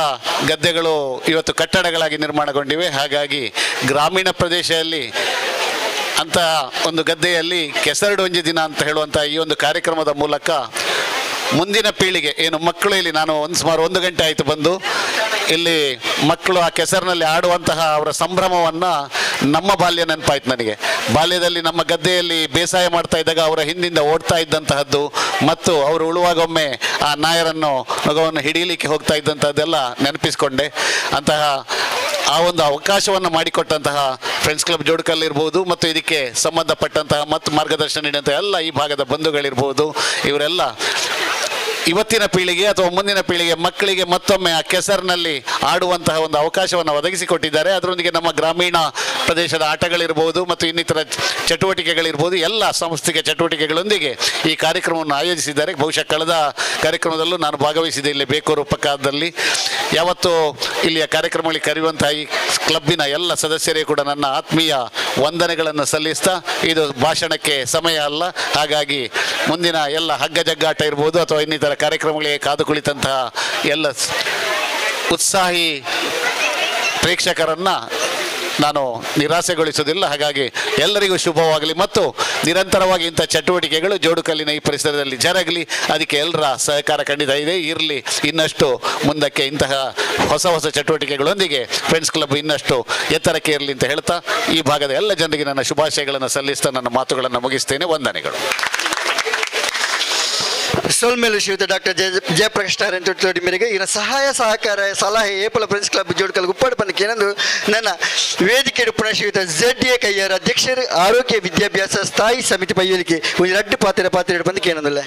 ಗದ್ದೆಗಳು ಇವತ್ತು ಕಟ್ಟಡಗಳಾಗಿ ನಿರ್ಮಾಣಗೊಂಡಿವೆ. ಹಾಗಾಗಿ ಗ್ರಾಮೀಣ ಪ್ರದೇಶದಲ್ಲಿ ಅಂತಹ ಒಂದು ಗದ್ದೆಯಲ್ಲಿ ಕೆಸರಡು ಒಂಜಿ ದಿನ ಅಂತ ಹೇಳುವಂಥ ಈ ಒಂದು ಕಾರ್ಯಕ್ರಮದ ಮೂಲಕ ಮುಂದಿನ ಪೀಳಿಗೆ ಏನು ಮಕ್ಕಳು, ಇಲ್ಲಿ ನಾನು ಒಂದು ಸುಮಾರು 1 ಗಂಟೆ ಆಯಿತು ಬಂದು, ಇಲ್ಲಿ ಮಕ್ಕಳು ಆ ಕೆಸರಿನಲ್ಲಿ ಆಡುವಂತಹ ಅವರ ಸಂಭ್ರಮವನ್ನು ನಮ್ಮ ಬಾಲ್ಯ ನೆನಪಾಯ್ತು ನನಗೆ. ಬಾಲ್ಯದಲ್ಲಿ ನಮ್ಮ ಗದ್ದೆಯಲ್ಲಿ ಬೇಸಾಯ ಮಾಡ್ತಾ ಇದ್ದಾಗ ಅವರ ಹಿಂದಿಂದ ಓಡ್ತಾ ಇದ್ದಂತಹದ್ದು ಮತ್ತು ಅವರು ಉಳುವಾಗೊಮ್ಮೆ ಆ ನಾಯರನ್ನು ಮಗವನ್ನು ಹಿಡೀಲಿಕ್ಕೆ ಹೋಗ್ತಾ ಇದ್ದಂತಹದ್ದೆಲ್ಲ ನೆನಪಿಸಿಕೊಂಡೆ. ಅಂತಹ ಆ ಒಂದು ಅವಕಾಶವನ್ನು ಮಾಡಿಕೊಟ್ಟಂತಹ ಫ್ರೆಂಡ್ಸ್ ಕ್ಲಬ್ ಜೋಡುಕಲ್ ಇರ್ಬೋದು ಮತ್ತು ಇದಕ್ಕೆ ಸಂಬಂಧಪಟ್ಟಂತಹ ಮತ್ತು ಮಾರ್ಗದರ್ಶನ ನೀಡಿದಂಥ ಎಲ್ಲ ಈ ಭಾಗದ ಬಂಧುಗಳಿರ್ಬೋದು, ಇವರೆಲ್ಲ ಇವತ್ತಿನ ಪೀಳಿಗೆ ಅಥವಾ ಮುಂದಿನ ಪೀಳಿಗೆ ಮಕ್ಕಳಿಗೆ ಮತ್ತೊಮ್ಮೆ ಆ ಕೆಸರಿನಲ್ಲಿ ಆಡುವಂತಹ ಒಂದು ಅವಕಾಶವನ್ನು ಒದಗಿಸಿಕೊಟ್ಟಿದ್ದಾರೆ. ಅದರೊಂದಿಗೆ ನಮ್ಮ ಗ್ರಾಮೀಣ ಪ್ರದೇಶದ ಆಟಗಳಿರ್ಬೋದು ಮತ್ತು ಇನ್ನಿತರ ಚಟುವಟಿಕೆಗಳಿರ್ಬೋದು, ಎಲ್ಲ ಸಾಂಸ್ಕೃತಿಕ ಚಟುವಟಿಕೆಗಳೊಂದಿಗೆ ಈ ಕಾರ್ಯಕ್ರಮವನ್ನು ಆಯೋಜಿಸಿದ್ದಾರೆ. ಬಹುಶಃ ಕಳೆದ ಕಾರ್ಯಕ್ರಮದಲ್ಲೂ ನಾನು ಭಾಗವಹಿಸಿದ್ದೆ ಇಲ್ಲಿ ಬೇಕೂರು ಪಕ್ಕದಲ್ಲಿ. ಯಾವತ್ತೂ ಇಲ್ಲಿಯ ಕಾರ್ಯಕ್ರಮಗಳಿಗೆ ಕರೆಯುವಂತಹ ಈ ಕ್ಲಬ್ಬಿನ ಎಲ್ಲ ಸದಸ್ಯರಿಗೆ ಕೂಡ ನನ್ನ ಆತ್ಮೀಯ ವಂದನೆಗಳನ್ನು ಸಲ್ಲಿಸ್ತಾ, ಇದು ಭಾಷಣಕ್ಕೆ ಸಮಯ ಅಲ್ಲ, ಹಾಗಾಗಿ ಮುಂದಿನ ಎಲ್ಲ ಹಗ್ಗ ಜಗ್ಗಾಟ ಇರ್ಬೋದು ಅಥವಾ ಇನ್ನಿತರ ಕಾರ್ಯಕ್ರಮಗಳಿಗೆ ಕಾದು ಕುಳಿತಂತಹ ಎಲ್ಲ ಉತ್ಸಾಹಿ ಪ್ರೇಕ್ಷಕರನ್ನು ನಾನು ನಿರಾಸೆಗೊಳಿಸುವುದಿಲ್ಲ. ಹಾಗಾಗಿ ಎಲ್ಲರಿಗೂ ಶುಭವಾಗಲಿ ಮತ್ತು ನಿರಂತರವಾಗಿ ಇಂಥ ಚಟುವಟಿಕೆಗಳು ಜೋಡುಕಲ್ಲಿನ ಈ ಪರಿಸರದಲ್ಲಿ ಜರಗಲಿ. ಅದಕ್ಕೆ ಎಲ್ಲರ ಸಹಕಾರ ಖಂಡಿತ ಇದೆ, ಇರಲಿ. ಇನ್ನಷ್ಟು ಮುಂದಕ್ಕೆ ಇಂತಹ ಹೊಸ ಹೊಸ ಚಟುವಟಿಕೆಗಳೊಂದಿಗೆ ಫ್ರೆಂಡ್ಸ್ ಕ್ಲಬ್ ಇನ್ನಷ್ಟು ಎತ್ತರಕ್ಕೆ ಇರಲಿ ಅಂತ ಹೇಳ್ತಾ ಈ ಭಾಗದ ಎಲ್ಲ ಜನರಿಗೆ ನನ್ನ ಶುಭಾಶಯಗಳನ್ನು ಸಲ್ಲಿಸ್ತಾ ನನ್ನ ಮಾತುಗಳನ್ನು ಮುಗಿಸ್ತೇನೆ. ವಂದನೆಗಳು. ಸೊಲ್ಮೇಲು ಶ್ರೀಯುತ ಡಾಕ್ಟರ್ ಜಯಪ್ರಕಾಶ್ ನಾರಾಯಣ ತೊಟ್ಟೋಡಿ ಮೇರೆಗೆ ಇವರ ಸಹಾಯ ಸಹಕಾರ ಸಲಹೆ ಏಪಲ ಫ್ರೆಂಡ್ಸ್ ಕ್ಲಬ್ ಜೋಡ್ಕಲ್ ಉಪ್ಪಾಡು ಪಂದಕ್ಕೆ ಏನಂದು ನನ್ನ ವೇದಿಕೆ ಪುನಃ ಶ್ರೀಯುತ ಜೆಡ್ ಎ ಕೈಯರ್ ಅಧ್ಯಕ್ಷರು ಆರೋಗ್ಯ ವಿದ್ಯಾಭ್ಯಾಸ ಸ್ಥಾಯಿ ಸಮಿತಿ ಪೈಯಲಿಕೆ ಒಂದು ರಡ್ಡು ಪಾತ್ರ ಪಾತ್ರ ಬಂದಕ್ಕೆ ಏನಂದಿಲ್ಲ.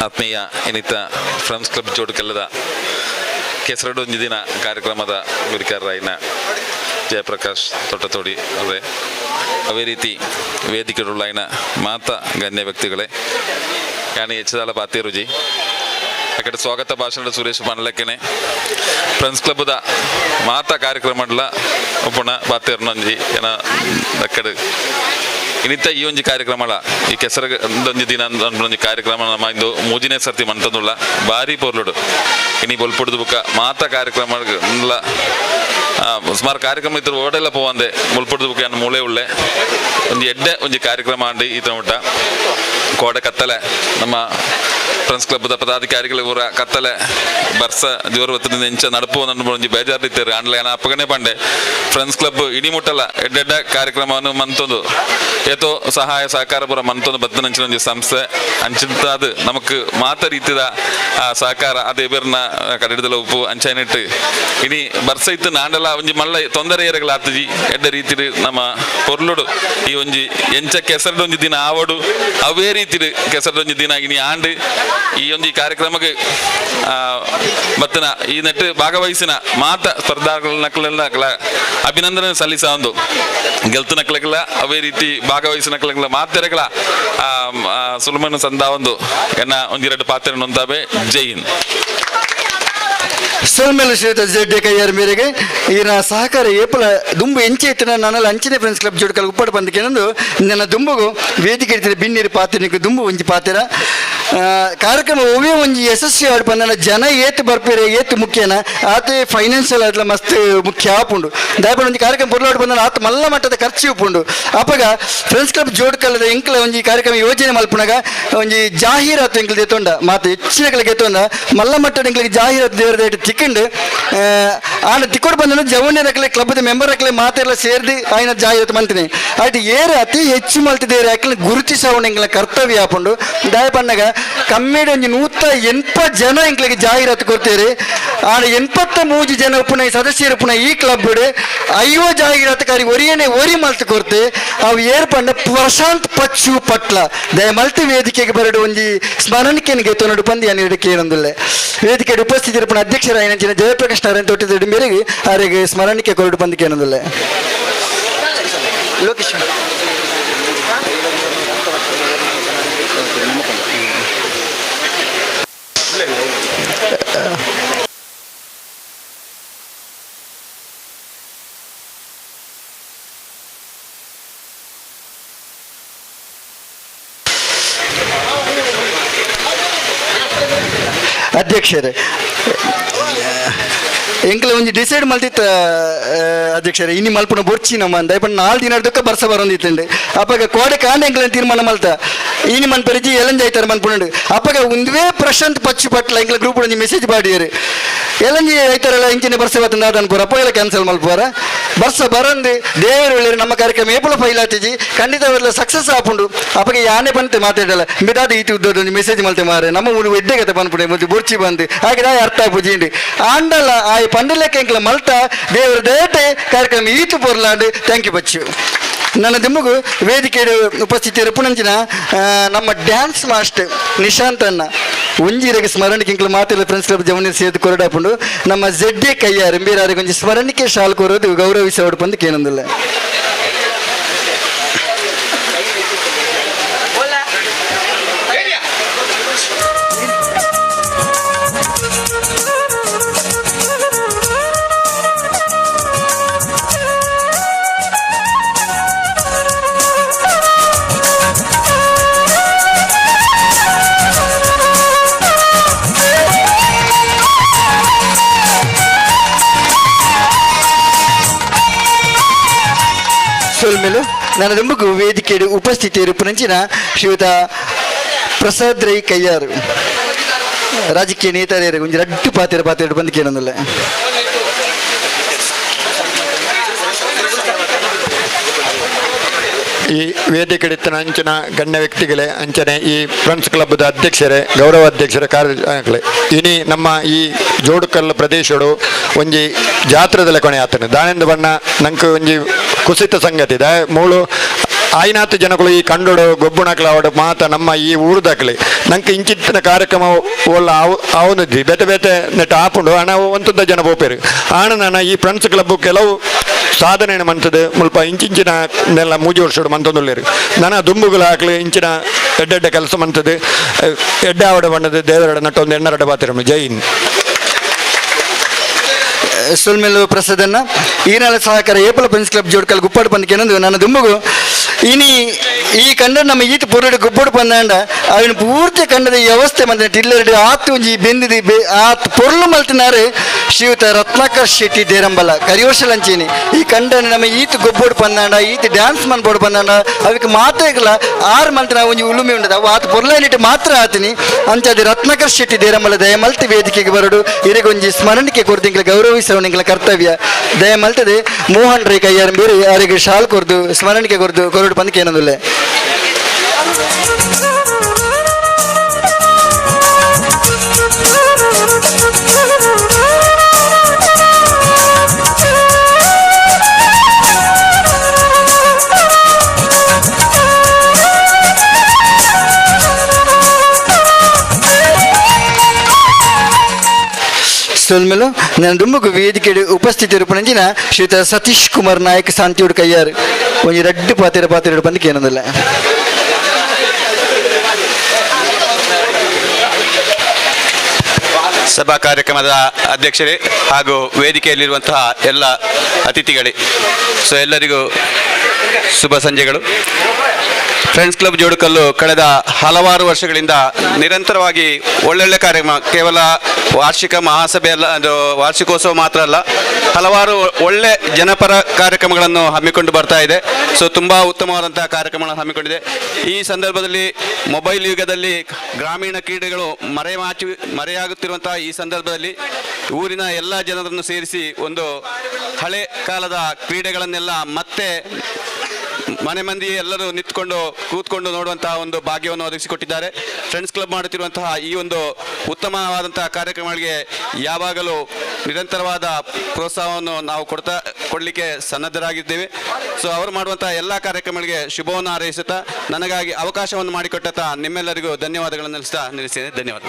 ಆತ್ಮೀಯ ಇನ್ನಿತ ಫ್ರೆಂಡ್ಸ್ ಕ್ಲಬ್ ಜೋಡುಕಲ್ಲದ ಕೆಸರಡು ಒಂಜಿ ದಿನ ಕಾರ್ಯಕ್ರಮದ ಗುರಿಕಾರರಾಯಿನ ಜಯಪ್ರಕಾಶ್ ತೊಟ್ಟತೋಡಿ ಅವರೇ, ಅದೇ ರೀತಿ ವೇದಿಕೆಡುಳ್ಳಾಯಿನ ಮಾತಾ ಗಣ್ಯ ವ್ಯಕ್ತಿಗಳೇ, ಯಾನಿ ಹೆಚ್ಚದಾಲ ಪಾತೇರುಜಿ ಅಕ್ಕಡೆ ಸ್ವಾಗತ ಭಾಷಣ ಸುರೇಶ್ ಪನ್ಲಕ್ಕನೆ ಫ್ರೆಂಡ್ಸ್ ಕ್ಲಬ್ದ ಮಾತಾ ಕಾರ್ಯಕ್ರಮಡ್ಲ ಒಪ್ಪುಣ ಪಾತೇರ್ನೊಂಜಿ ಏನ ಅಕ್ಕಡೆ ಇನ್ನಿತ ಈ ಒಂಜಿ ಕಾರ್ಯಕ್ರಮಲ ಈ ಕೆಸರದೊಂಜಿ ದಿನ ಒಂಜಿ ಕಾರ್ಯಕ್ರಮ ನಮ್ಮ ಇಂದು ಮೂಜಿನೇ ಸರ್ತಿ ಮಂತಂದುಳ್ಳ ಭಾರಿ ಪೊರ್ಲುಡು ಇನಿ ಬೊಲ್ಪುಡ್ದು ಬುಕ್ಕ ಮಾತಾ ಕಾರ್ಯಕ್ರಮ ಸುಮಾರು ಕಾರ್ಯಕ್ರಮ ಇದ್ರು ಓಡೆಲ್ಲ ಪೋವಂದೆ ಬೊಲ್ಪುಡ್ದು ಬುಕ್ಕ ಅನ್ನ ಮೂಳೆ ಉಳ್ಳೆ ಒಂದು ಎಡ್ಡೆ ಒಂಜಿ ಕಾರ್ಯಕ್ರಮ ಅಂಡಿ ಈತ ಮುಟ್ಟ ಕೋಡೆ ಕತ್ತಲೆ ನಮ್ಮ ಫ್ರೆಂಡ್ಸ್ ಕ್ಲಬ್ದ ಪದಾಧಿಕಾರಿಗಳು ಊರ ಕತ್ತಲೆ ಬರ್ಸ ಜೋರು ಹೊತ್ತಿನಿಂದ ಇಂಚ ನಡಪು ನನ್ನ ಒಂಜಿ ಬೇಜಾರಿತ್ತೇರು ಆಂಡ್ಲ ಏನ ಅಪ್ಪಗನೇ ಪಂಡೆ ಫ್ರೆಂಡ್ಸ್ ಕ್ಲಬ್ ಇಡೀ ಮುಟ್ಟಲ್ಲ ಎಡ್ಡೆಡ್ಡ ಕಾರ್ಯಕ್ರಮವನ್ನು ಮಂತೊಂದು ಏತೋ ಸಹಾಯ ಸಹಕಾರ ಪೂರ ಮಂತೊಂದು ಬತ್ತನಂಚಿನ ಒಂಜಿ ಸಂಸ್ಥೆ ಅಂಚಿಂತಾದ ನಮಕ್ ಮಾತ ರೀತಿದ ಸಹಕಾರ ಅದೇ ಬೇರ್ನ ಕಡಿಡದಲ್ಲ ಉಪ್ಪು ಅಂಚೈನಿಟ್ಟು ಇನಿ ಬರ್ಸ ಇತ್ತು ನಾಂಡಲ ಒಂಜಿ ಮಲ್ಲ ತೊಂದರೆ ಏರಗಳ ಆತಜಿ ಎಡ್ಡ ರೀತಿ ನಮ್ಮ ಪೊರ್ಲುಡು ಈ ಒಂಜಿ ಎಂಚ ಕೆಸರದ ಒಂಜಿ ದಿನ ಆವಡು ಅವೇ ರೀತಿ ಕೆಸರದ ಒಂಜಿ ದಿನ ಇನಿ ಆಂಡ್ ಈ ಒಂಜಿ ಕಾರ್ಯಕ್ರಮಕ್ಕೆ ಬತ್ತನ ಈ ನೆಟ್ಟು ಭಾಗವಹಿಸಿನ ಮಾತ ಸ್ಪರ್ಧಾಗಳ ಅಭಿನಂದನೆ ಸಲ್ಲಿಸ ಒಂದು ಗೆಲ್ತು ನಕ್ಲಗಳ ಅವೇ ರೀತಿ ಭಾಗವಹಿಸಿನ ನಕ್ಲಗಳ ಮಾತೆರೆಗಳ ಸುಲಮನ ಸಂದ ಒಂದು ಎನ್ನ ಒಂದಿರಡು ಪಾತ್ರ ನೊಂದಾಬೆ. ಜೈ ಹಿಂದ್. ಸೊಲ್ಮೇಲು ಶ್ರೀಯುತ ಜೆಡ್ ಎ ಕೈಯಾರ್ ಮೇರೆಗೆ ಈನ ಸಹಕಾರ ಏಪಲ ದುಂಬು ಎಂಚೆ ಇತ್ತಿನ ನನ್ನಲ್ಲಿ ಅಂಚಿನ ಫ್ರೆಂಡ್ಸ್ ಕ್ಲಬ್ ಜೋಡ್ಕಲ್ ಉಪ್ಪಾಡು ಬಂದಕ್ಕೆ ಏನಂದು ನನ್ನ ದುಂಬುಗು ವೇದಿಕೆ ಇಡ್ತಿರ ಬಿನ್ನೀರು ಪಾತಿನಿಗೆ ದುಂಬು ಒಂಜಿ ಪಾತಿರ ಕಾರ್ಯಕ್ರಮ ಒವೇ ಒಂಜಿ ಯಶಸ್ವಿ ಆಡ್ ಬಂದನ ಜನ ಏತ್ ಬರ್ಪೇರೆ ಏತ್ ಮುಖ್ಯನ ಆತೆ ಫೈನಾನ್ಷಿಯಲ್ ಆದ್ಲ ಮಸ್ತ್ ಮುಖ್ಯ ಆಪುಂಡು ದಾಯಪಂಡ ಒಂಜಿ ಕಾರ್ಯಕ್ರಮ ಪೊರ್ಲಾಡ್ ಬಂದನ ಆತ ಮಲ್ಲ ಮಟ್ಟದ ಖರ್ಚು ಉಪ್ಪುಂಡು. ಅಪಗ ಫ್ರೆಂಡ್ಸ್ ಕ್ಲಬ್ ಜೋಡ್ಕಲ್ಲದ ಎಂಕ್ಲ ಒಂಜಿ ಕಾರ್ಯಕ್ರಮ ಯೋಜನೆ ಮಲ್ಪುನಗ ಒಂಜಿ ಜಾಹೀರಾತು ಎಂಕ್ಲ ದೆತ್ತೊಂಡ ಮಾತು ಹೆಚ್ಚಿನ ಗೆತ್ತೊಂಡ ಮಲ್ಲ ಮಟ್ಟದ ಎಂಕ್ಲಿಗೆ ಜಾಹೀರಾತು ದೇವರ ದೇಟ ತಿಕ್ಕಂಡು ಆಂಡ ತಿಕ್ಕೊಡು ಬಂದನು ಜವಣ್ಯ ನಕಲೆ ಕ್ಲಬ್ದ ಮೆಂಬರ್ ನಕಲೆ ಮಾತೆಲ್ಲ ಸೇರ್ದು ಆಯ್ನ ಜಾಹೀರಾತು ಮಂತಿನಿ ಆಯ್ತು ಏರು ಅತಿ ಹೆಚ್ಚು ಮಲ್ತಿದ್ದೇರು ಯಾಕಂದ್ರೆ ಗುರುತಿಸವಣ ಎಂಕ್ಲ ಕರ್ತವ್ಯ ಆಪುಂಡು. ದಾಯಪಣ್ಣಗ ಕಮ್ಮಿಡ್ ಒಂಜಿ 180 ಜನ ಎಂಕ್ಲಿಗೆ ಜಾಹೀರಾತು ಕೊಡ್ತೀರಿ ಆಂಡ 83 ಜನ ಉಪ್ಪುನ ಸದಸ್ಯರು ಉಪ್ಪುನ ಈ ಕ್ಲಬ್ 50 ಜಾಹೀರಾತುಕಾರಿ ಒರಿಯನೆ ಒರಿ ಮಲ್ತು ಕೊರ್ತೆ ಅವು ಏರ್ಪಂಡ ಪ್ರಶಾಂತ್ ಪಚ್ಚು ಪಟ್ಲ ದಯ ಮಲ್ತಿ ವೇದಿಕೆಗೆ ಬರಡು ಒಂಜಿ ಸ್ಮರಣಿಕೆನಿಗೆ ತೊನಡು ಪಂದಿ ಅನ್ನಿಡು ಕೇಳೊಂದುಲ್ಲೆ ವೇದಿಕೆ ಉಪಸ್ಥಿತಿರಪ್ಪನ ಅಧ್ಯಕ್ಷರಾಯಿನ ಜಯಪ್ರಕಾಶ್ ನಾರಾಯಣ ತೊಟ್ಟಿದ ಮೇರೆಗೆ ಆರಿಗೆ ಸ್ಮರಣಿಕೆ ಕೊರಡು ಪಂದಿ ಕೇಳೊಂದುಲ್ಲೆ. ಲೋಕೇಶ್ ಅಧ್ಯಕ್ಷರೇ ಎಂಕ್ಲ ಒಂಜಿ ಡಿಸೈಡ್ ಮಲ್ತಿತ್ತ ಅಧ್ಯಕ್ಷರೇ ಇನಿ ಮಲ್ಪುನ ಬೊರ್ಚಿ ನಮ್ಮ ದಯಪಂಡ 4 ದಿನದಕ್ಕ ಬರ್ಸ ಬರೊಂದಿತ್ತಂಡೆ ಅಪಗ ಕೋಡೆ ಕಾಂಡ ಎಂಕ್ಲ ತೀರ್ಮಾನ ಮಲ್ತ ಇನಿ ಮನ್ ಪರಿಜಿ ಎಲಂಜ ಐತಾರ ಮನ್ಪುಂಡು ಅಪಗ ಒಂದುವೇ ಪ್ರಶಾಂತ್ ಪಚ್ಚು ಪಟ್ಲ ಎಂಕ್ಲ ಗ್ರೂಪ್ ಒಂಜಿ ಮೆಸೇಜ್ ಬಾಡಿಯರು ಎಲಂಜಿ ಐತಾರಲ್ಲ ಇಂಚಿನ ಬರ್ಸ ಬತ್ತಂದ ಅನ್ಪುರ ಅಪ್ಪಗೆಲ್ಲ ಕ್ಯಾನ್ಸಲ್ ಮಲ್ಪುವಾರ ಬರ್ಸ ಬರಂದು ದೇವರು ಒಳ್ಳೆಯರು ನಮ್ಮ ಕಾರ್ಯಕ್ರಮ ಏಪುಲ ಫೈಲ್ ಆತಿಜಿ ಖಂಡಿತ ಅವರೆಲ್ಲ ಸಕ್ಸಸ್ ಆಪುಂಡು. ಅಪಗ ಯಾನೆ ಬಂತೆ ಮಾತಾಡಲ್ಲ ಮಿದಾದ ಈತಿ ಉದ್ದದ ಒಂಜಿ ಮೆಸೇಜ್ ಮಲ್ತೆ ಮಾರೆ ನಮ್ಮ ಊರು ಎಡ್ಡೆಗತೆ ಪನ್ಪುಡೆ ಮತ್ತೆ ಬೊರ್ಚಿ ಬಂದು ಹಾಗೆ ದಾಯ ಅರ್ಥ ಆಪುಜಿಂಡು ಆಂಡಲ್ಲ ಆ ಪಂಡಲೆಕ್ಕ ಎಂಕ್ಲ ಮಲ್ತ ದೇವರ ದೇಟೆ ಕಾರ್ಯಕ್ರಮ ಈತು ಪೊರ್ಲಾಂಡು. Thank you Bachchu. ನನ್ನ ದಿಮ್ಮಗು ವೇದಿಕೆ ಉಪಸ್ಥಿತಿಯರು ಪುನಂಚಿನ ನಮ್ಮ ಡ್ಯಾನ್ಸ್ ಮಾಸ್ಟರ್ ನಿಶಾಂತ್ ಅಣ್ಣ ಒಂಜಿರಗೆ ಸ್ಮರಣಿಕೆ ಇಂಕ್ಲ ಮಾತಿಲ್ಲ ಫ್ರೆಂಡ್ಸ್ ಕ್ಲಬ್ ಜವನಿ ಸೇದು ಕೊರಡಾಪುಂಡು ನಮ್ಮ ಜೆಡ್ ಎ ಕೈಯಾರ್ ಎಂಬೀರಾರಿಗೆ ಒಂಜಿ ಸ್ಮರಣಿಕೆ ಶಾಲ್ ಕೊರೋದು ಗೌರವಿಸೋಡು ಪಂದು ಕೇನೊಂದಿಲ್ಲ. ನನ್ನ ವೇದಿಕೆ ಉಪಸ್ಥಿತಿ ಇರುಪುನಂಚಿನ ಶ್ರೀಯುತ ಪ್ರಸಾದ್ ರೈ ಕಯ್ಯಾರು ರಾಜಕೀಯ ನೇತಾರಿಯರು ಒಂಜಿ ರಡ್ಡು ಪಾತೆರ ಪಾತೆರ ಬಂದು ಕೇಳೊಂದಿಲ್ಲ. ಈ ವೇದಿಕೆಡಿತ್ತಿನ ಅಂಚಿನ ಗಣ್ಯ ವ್ಯಕ್ತಿಗಳೇ, ಅಂಚನೆ ಈ ಫ್ರೆಂಡ್ಸ್ ಕ್ಲಬ್ದ ಅಧ್ಯಕ್ಷರೇ, ಗೌರವ ಅಧ್ಯಕ್ಷರೇ, ಕಾರ್ಯ ಇನಿ ನಮ್ಮ ಈ ಜೋಡುಕಲ್ಲು ಪ್ರದೇಶಡು ಒಂಜಿ ಜಾತ್ರೆದ ಕೊನೆ ಆತನ ದಾನೆಂದು ಬಣ್ಣ ನಂಗೆ ಒಂಜಿ ಕುಸಿತ ಸಂಗತಿ ದ ಮೂಳು ಆಯ್ನಾತ್ ಜನಗಳು ಈ ಕಂಡೋಡು ಗೊಬ್ಬುಣಕ್ಲಾವಡು ಮಾತ ನಮ್ಮ ಈ ಊರುದಾಕ್ಲಿ ನಂಗೆ ಇಂಚಿತ್ತಿನ ಕಾರ್ಯಕ್ರಮ ಓಲ್ಲ ಆವುನಿದ್ವಿ ಬೇತೆ ಬೇತೆ ನೆಟ್ ಆಪುಂಡು ಹಣ ಒಂತುದ ಜನ ಪೋಪೇರು ಆಣ ನಾನು ಈ ಫ್ರೆಂಡ್ಸ್ ಕ್ಲಬ್ ಕೆಲವು ಸಾಧನೆ ಮಂತದೆ ಮುಲ್ಪ ಇಂಚಿಂಚಿನ ನೆಲ್ಲ ಮೂಜಿ ವರ್ಷಡು ಮಂತೊಂದುಲ್ಲೇರು ನನ ದುಂಬುಗಳು ಹಾಕ್ಲಿ ಇಂಚಿನ ಎಡ್ಡೆಡ್ಡೆ ಕೆಲಸ ಮಂತದೆ ಎಡ್ಡೆ ಆವಡೆ ಬಣ್ಣದ ದೇವರಡ ನಟ್ಟೊಂದು ಎಣ್ಣರಡ ಬಾತಿರಮ್ಮ. ಜೈ ಹಿಂದ್. ಸೊಲ್ಮೆಲು ಪ್ರಸಾದನ್ನ ಈನಾಳ ಸಹಕಾರ ಏಪಲ ಫ್ರೆಂಡ್ಸ್ ಕ್ಲಬ್ ಜೋಡ್ಕಲ್ ಗುಪ್ಪಾಡು ಬಂದಕೇನಂದು ನನ್ನ ದುಂಬುಗು ಇನಿ ಈ ಕಂಡ ನಮ್ಮ ಈತ ಪೊರುಡು ಗುಪ್ಪಡು ಬಂದಾಂಡ ಅವನು ಪೂರ್ತಿ ಕಂಡದ ಈ ಅವಸ್ಥೆ ಮಂದ ಟಿಲ್ಲರ್ಡು ಆತು ಒಂಜಿ ಬೆಂದಿದಿ ಬೆ ಆತ್ ಪೊರ್ಲು ಮಲ್ತಿನಾರು ಶ್ರೀಯುತ ರತ್ನಾಕರ್ ಶೆಟ್ಟಿ ದೇರಂಬಲ ಕರಿವರ್ಷಲಂಚೇನಿ ಈ ಕಂಡನ ನಮ್ಮ ಈತ ಗೊಬ್ಬೋಡು ಬಂದಾಂಡ ಈತ ಡ್ಯಾನ್ಸ್ ಮನ್ಬೋಡು ಬಂದಾಂಡ ಅವಕ್ಕೆ ಮಾತೆಗ್ಲ ಆರು ಮಂತ್ರ ಒಂಜಿ ಉಲುಮೆ ಉಂಡದ ಅವು ಆತ ಪೊರ್ಲೈನಿಟ್ಟು ಮಾತ್ರ ಆತಿನಿ ಅಂಚಾದಿ ರತ್ನಾಕರ್ ಶೆಟ್ಟಿ ದೇರಂಬಲ ದಯಮಲ್ತಿ ವೇದಿಕೆಗೆ ಬರಡು ಇರೆಗೊಂಜಿ ಸ್ಮರಣಿಕೆ ಕೊರ್ದಿಂಗ್ಲ ಗೌರವಿಸುವ ನಿಂಗ್ಲ ಕರ್ತವ್ಯ ದಯಮಲ್ತದೆ ಮೋಹನ್ ರೇ ಕೈಯಾರ್ ಬೇರೆ ಯಾರಿಗೆ ಶಾಲ್ ಕೊರ್ದು ಸ್ಮರಣಿಕೆ ಕೊರ್ದು ಕೊರಡು ಬಂದಕ್ಕೆ ಏನಂದುಲ್ಲೆ. ಸೊಲ್ಮೆಲು ನನ್ನ ದುಂಬುಗು ವೇದಿಕೆ ಉಪಸ್ಥಿತಿ ರೂಪಣಂಜಿನ ಶ್ರೀಯುತ ಸತೀಶ್ ಕುಮಾರ್ ನಾಯಕ್ ಶಾಂತಿಯುಡು ಕೈಯಾರು ಒಂಜಿ ರಡ್ಡು ಪಾತೆರ ಪಾತೆರಡು ಬಂದಕ್ಕೆ ಏನಂದಿಲ್ಲ. ಸಭಾ ಕಾರ್ಯಕ್ರಮದ ಅಧ್ಯಕ್ಷರೇ ಹಾಗೂ ವೇದಿಕೆಯಲ್ಲಿರುವಂತಹ ಎಲ್ಲ ಅತಿಥಿಗಳೇ, ಎಲ್ಲರಿಗೂ ಶುಭ ಸಂಜೆಗಳು. ಫ್ರೆಂಡ್ಸ್ ಕ್ಲಬ್ ಜೋಡುಕಲ್ಲು ಕಳೆದ ಹಲವಾರು ವರ್ಷಗಳಿಂದ ನಿರಂತರವಾಗಿ ಒಳ್ಳೊಳ್ಳೆ ಕಾರ್ಯಕ್ರಮ, ಕೇವಲ ವಾರ್ಷಿಕ ಮಹಾಸಭೆ ಅಲ್ಲ, ಅದು ವಾರ್ಷಿಕೋತ್ಸವ ಮಾತ್ರ ಅಲ್ಲ, ಹಲವಾರು ಒಳ್ಳೆ ಜನಪರ ಕಾರ್ಯಕ್ರಮಗಳನ್ನು ಹಮ್ಮಿಕೊಂಡು ಬರ್ತಾ ಇದೆ. ತುಂಬ ಉತ್ತಮವಾದಂತಹ ಕಾರ್ಯಕ್ರಮಗಳನ್ನು ಹಮ್ಮಿಕೊಂಡಿದೆ. ಈ ಸಂದರ್ಭದಲ್ಲಿ ಮೊಬೈಲ್ ಯುಗದಲ್ಲಿ ಗ್ರಾಮೀಣ ಕ್ರೀಡೆಗಳು ಮರೆಯಾಗುತ್ತಿರುವಂತಹ ಈ ಸಂದರ್ಭದಲ್ಲಿ ಊರಿನ ಎಲ್ಲ ಜನರನ್ನು ಸೇರಿಸಿ ಒಂದು ಹಳೆ ಕಾಲದ ಕ್ರೀಡೆಗಳನ್ನೆಲ್ಲ ಮತ್ತೆ ಮನೆ ಮಂದಿ ಎಲ್ಲರೂ ನಿಂತ್ಕೊಂಡು ಕೂತ್ಕೊಂಡು ನೋಡುವಂತಹ ಒಂದು ಭಾಗ್ಯವನ್ನು ಒದಗಿಸಿಕೊಟ್ಟಿದ್ದಾರೆ. ಫ್ರೆಂಡ್ಸ್ ಕ್ಲಬ್ ಮಾಡುತ್ತಿರುವಂತಹ ಈ ಒಂದು ಉತ್ತಮವಾದಂತಹ ಕಾರ್ಯಕ್ರಮಗಳಿಗೆ ಯಾವಾಗಲೂ ನಿರಂತರವಾದ ಪ್ರೋತ್ಸಾಹವನ್ನು ನಾವು ಕೊಡಲಿಕ್ಕೆ ಸನ್ನದ್ಧರಾಗಿದ್ದೇವೆ. ಅವರು ಮಾಡುವಂತಹ ಎಲ್ಲ ಕಾರ್ಯಕ್ರಮಗಳಿಗೆ ಶುಭವನ್ನು ಹಾರೈಸುತ್ತಾ ನನಗಾಗಿ ಅವಕಾಶವನ್ನು ಮಾಡಿಕೊಟ್ಟಂತಹ ನಿಮ್ಮೆಲ್ಲರಿಗೂ ಧನ್ಯವಾದಗಳನ್ನು ತಿಳಿಸ್ತಾ ನಿಲ್ಲಿಸ್ತೇನೆ. ಧನ್ಯವಾದ.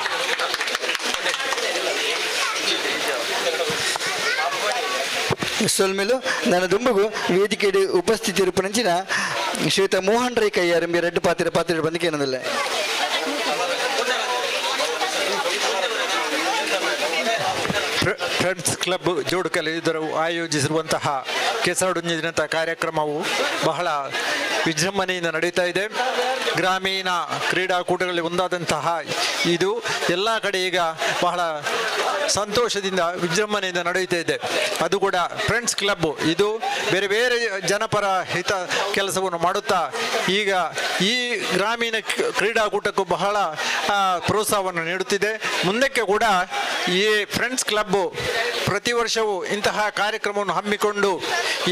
ಸೊಲ್ಮೆಲು ನನ್ನ ದುಂಬುಗು ವೇದಿಕೆ ಉಪಸ್ಥಿತಿ ರೂಪಣಂಚಿನ ಶ್ರೀಯುತ ಮೋಹನ್ ರೈ ಕೈಯಾರಂಬಿ ರೆಡ್ ಪಾತ್ರೆ ಪಾತ್ರೆ ಬಂದಕ್ಕೆ ಏನಂದಿಲ್ಲ. ಫ್ರೆಂಡ್ಸ್ ಕ್ಲಬ್ ಜೋಡುಕಲ್ ಇದರ ಆಯೋಜಿಸಿರುವಂತಹ ಕೆಸರುಡುಂಜಿನಂತಹ ಕಾರ್ಯಕ್ರಮವು ಬಹಳ ವಿಜೃಂಭಣೆಯಿಂದ ನಡೀತಾ ಇದೆ. ಗ್ರಾಮೀಣ ಕ್ರೀಡಾಕೂಟಗಳಲ್ಲಿ ಒಂದಾದಂತಹ ಇದು ಎಲ್ಲ ಕಡೆ ಈಗ ಬಹಳ ಸಂತೋಷದಿಂದ ವಿಜೃಂಭಣೆಯಿಂದ ನಡೆಯುತ್ತಾ ಇದೆ. ಅದು ಕೂಡ ಫ್ರೆಂಡ್ಸ್ ಕ್ಲಬ್ ಇದು ಬೇರೆ ಬೇರೆ ಜನಪರ ಹಿತ ಕೆಲಸವನ್ನು ಮಾಡುತ್ತಾ ಈಗ ಈ ಗ್ರಾಮೀಣ ಕ್ರೀಡಾಕೂಟಕ್ಕೂ ಬಹಳ ಪ್ರೋತ್ಸಾಹವನ್ನು ನೀಡುತ್ತಿದೆ. ಮುಂದಕ್ಕೆ ಕೂಡ ಈ ಫ್ರೆಂಡ್ಸ್ ಕ್ಲಬ್ಬು ಪ್ರತಿ ವರ್ಷವೂ ಇಂತಹ ಕಾರ್ಯಕ್ರಮವನ್ನು ಹಮ್ಮಿಕೊಂಡು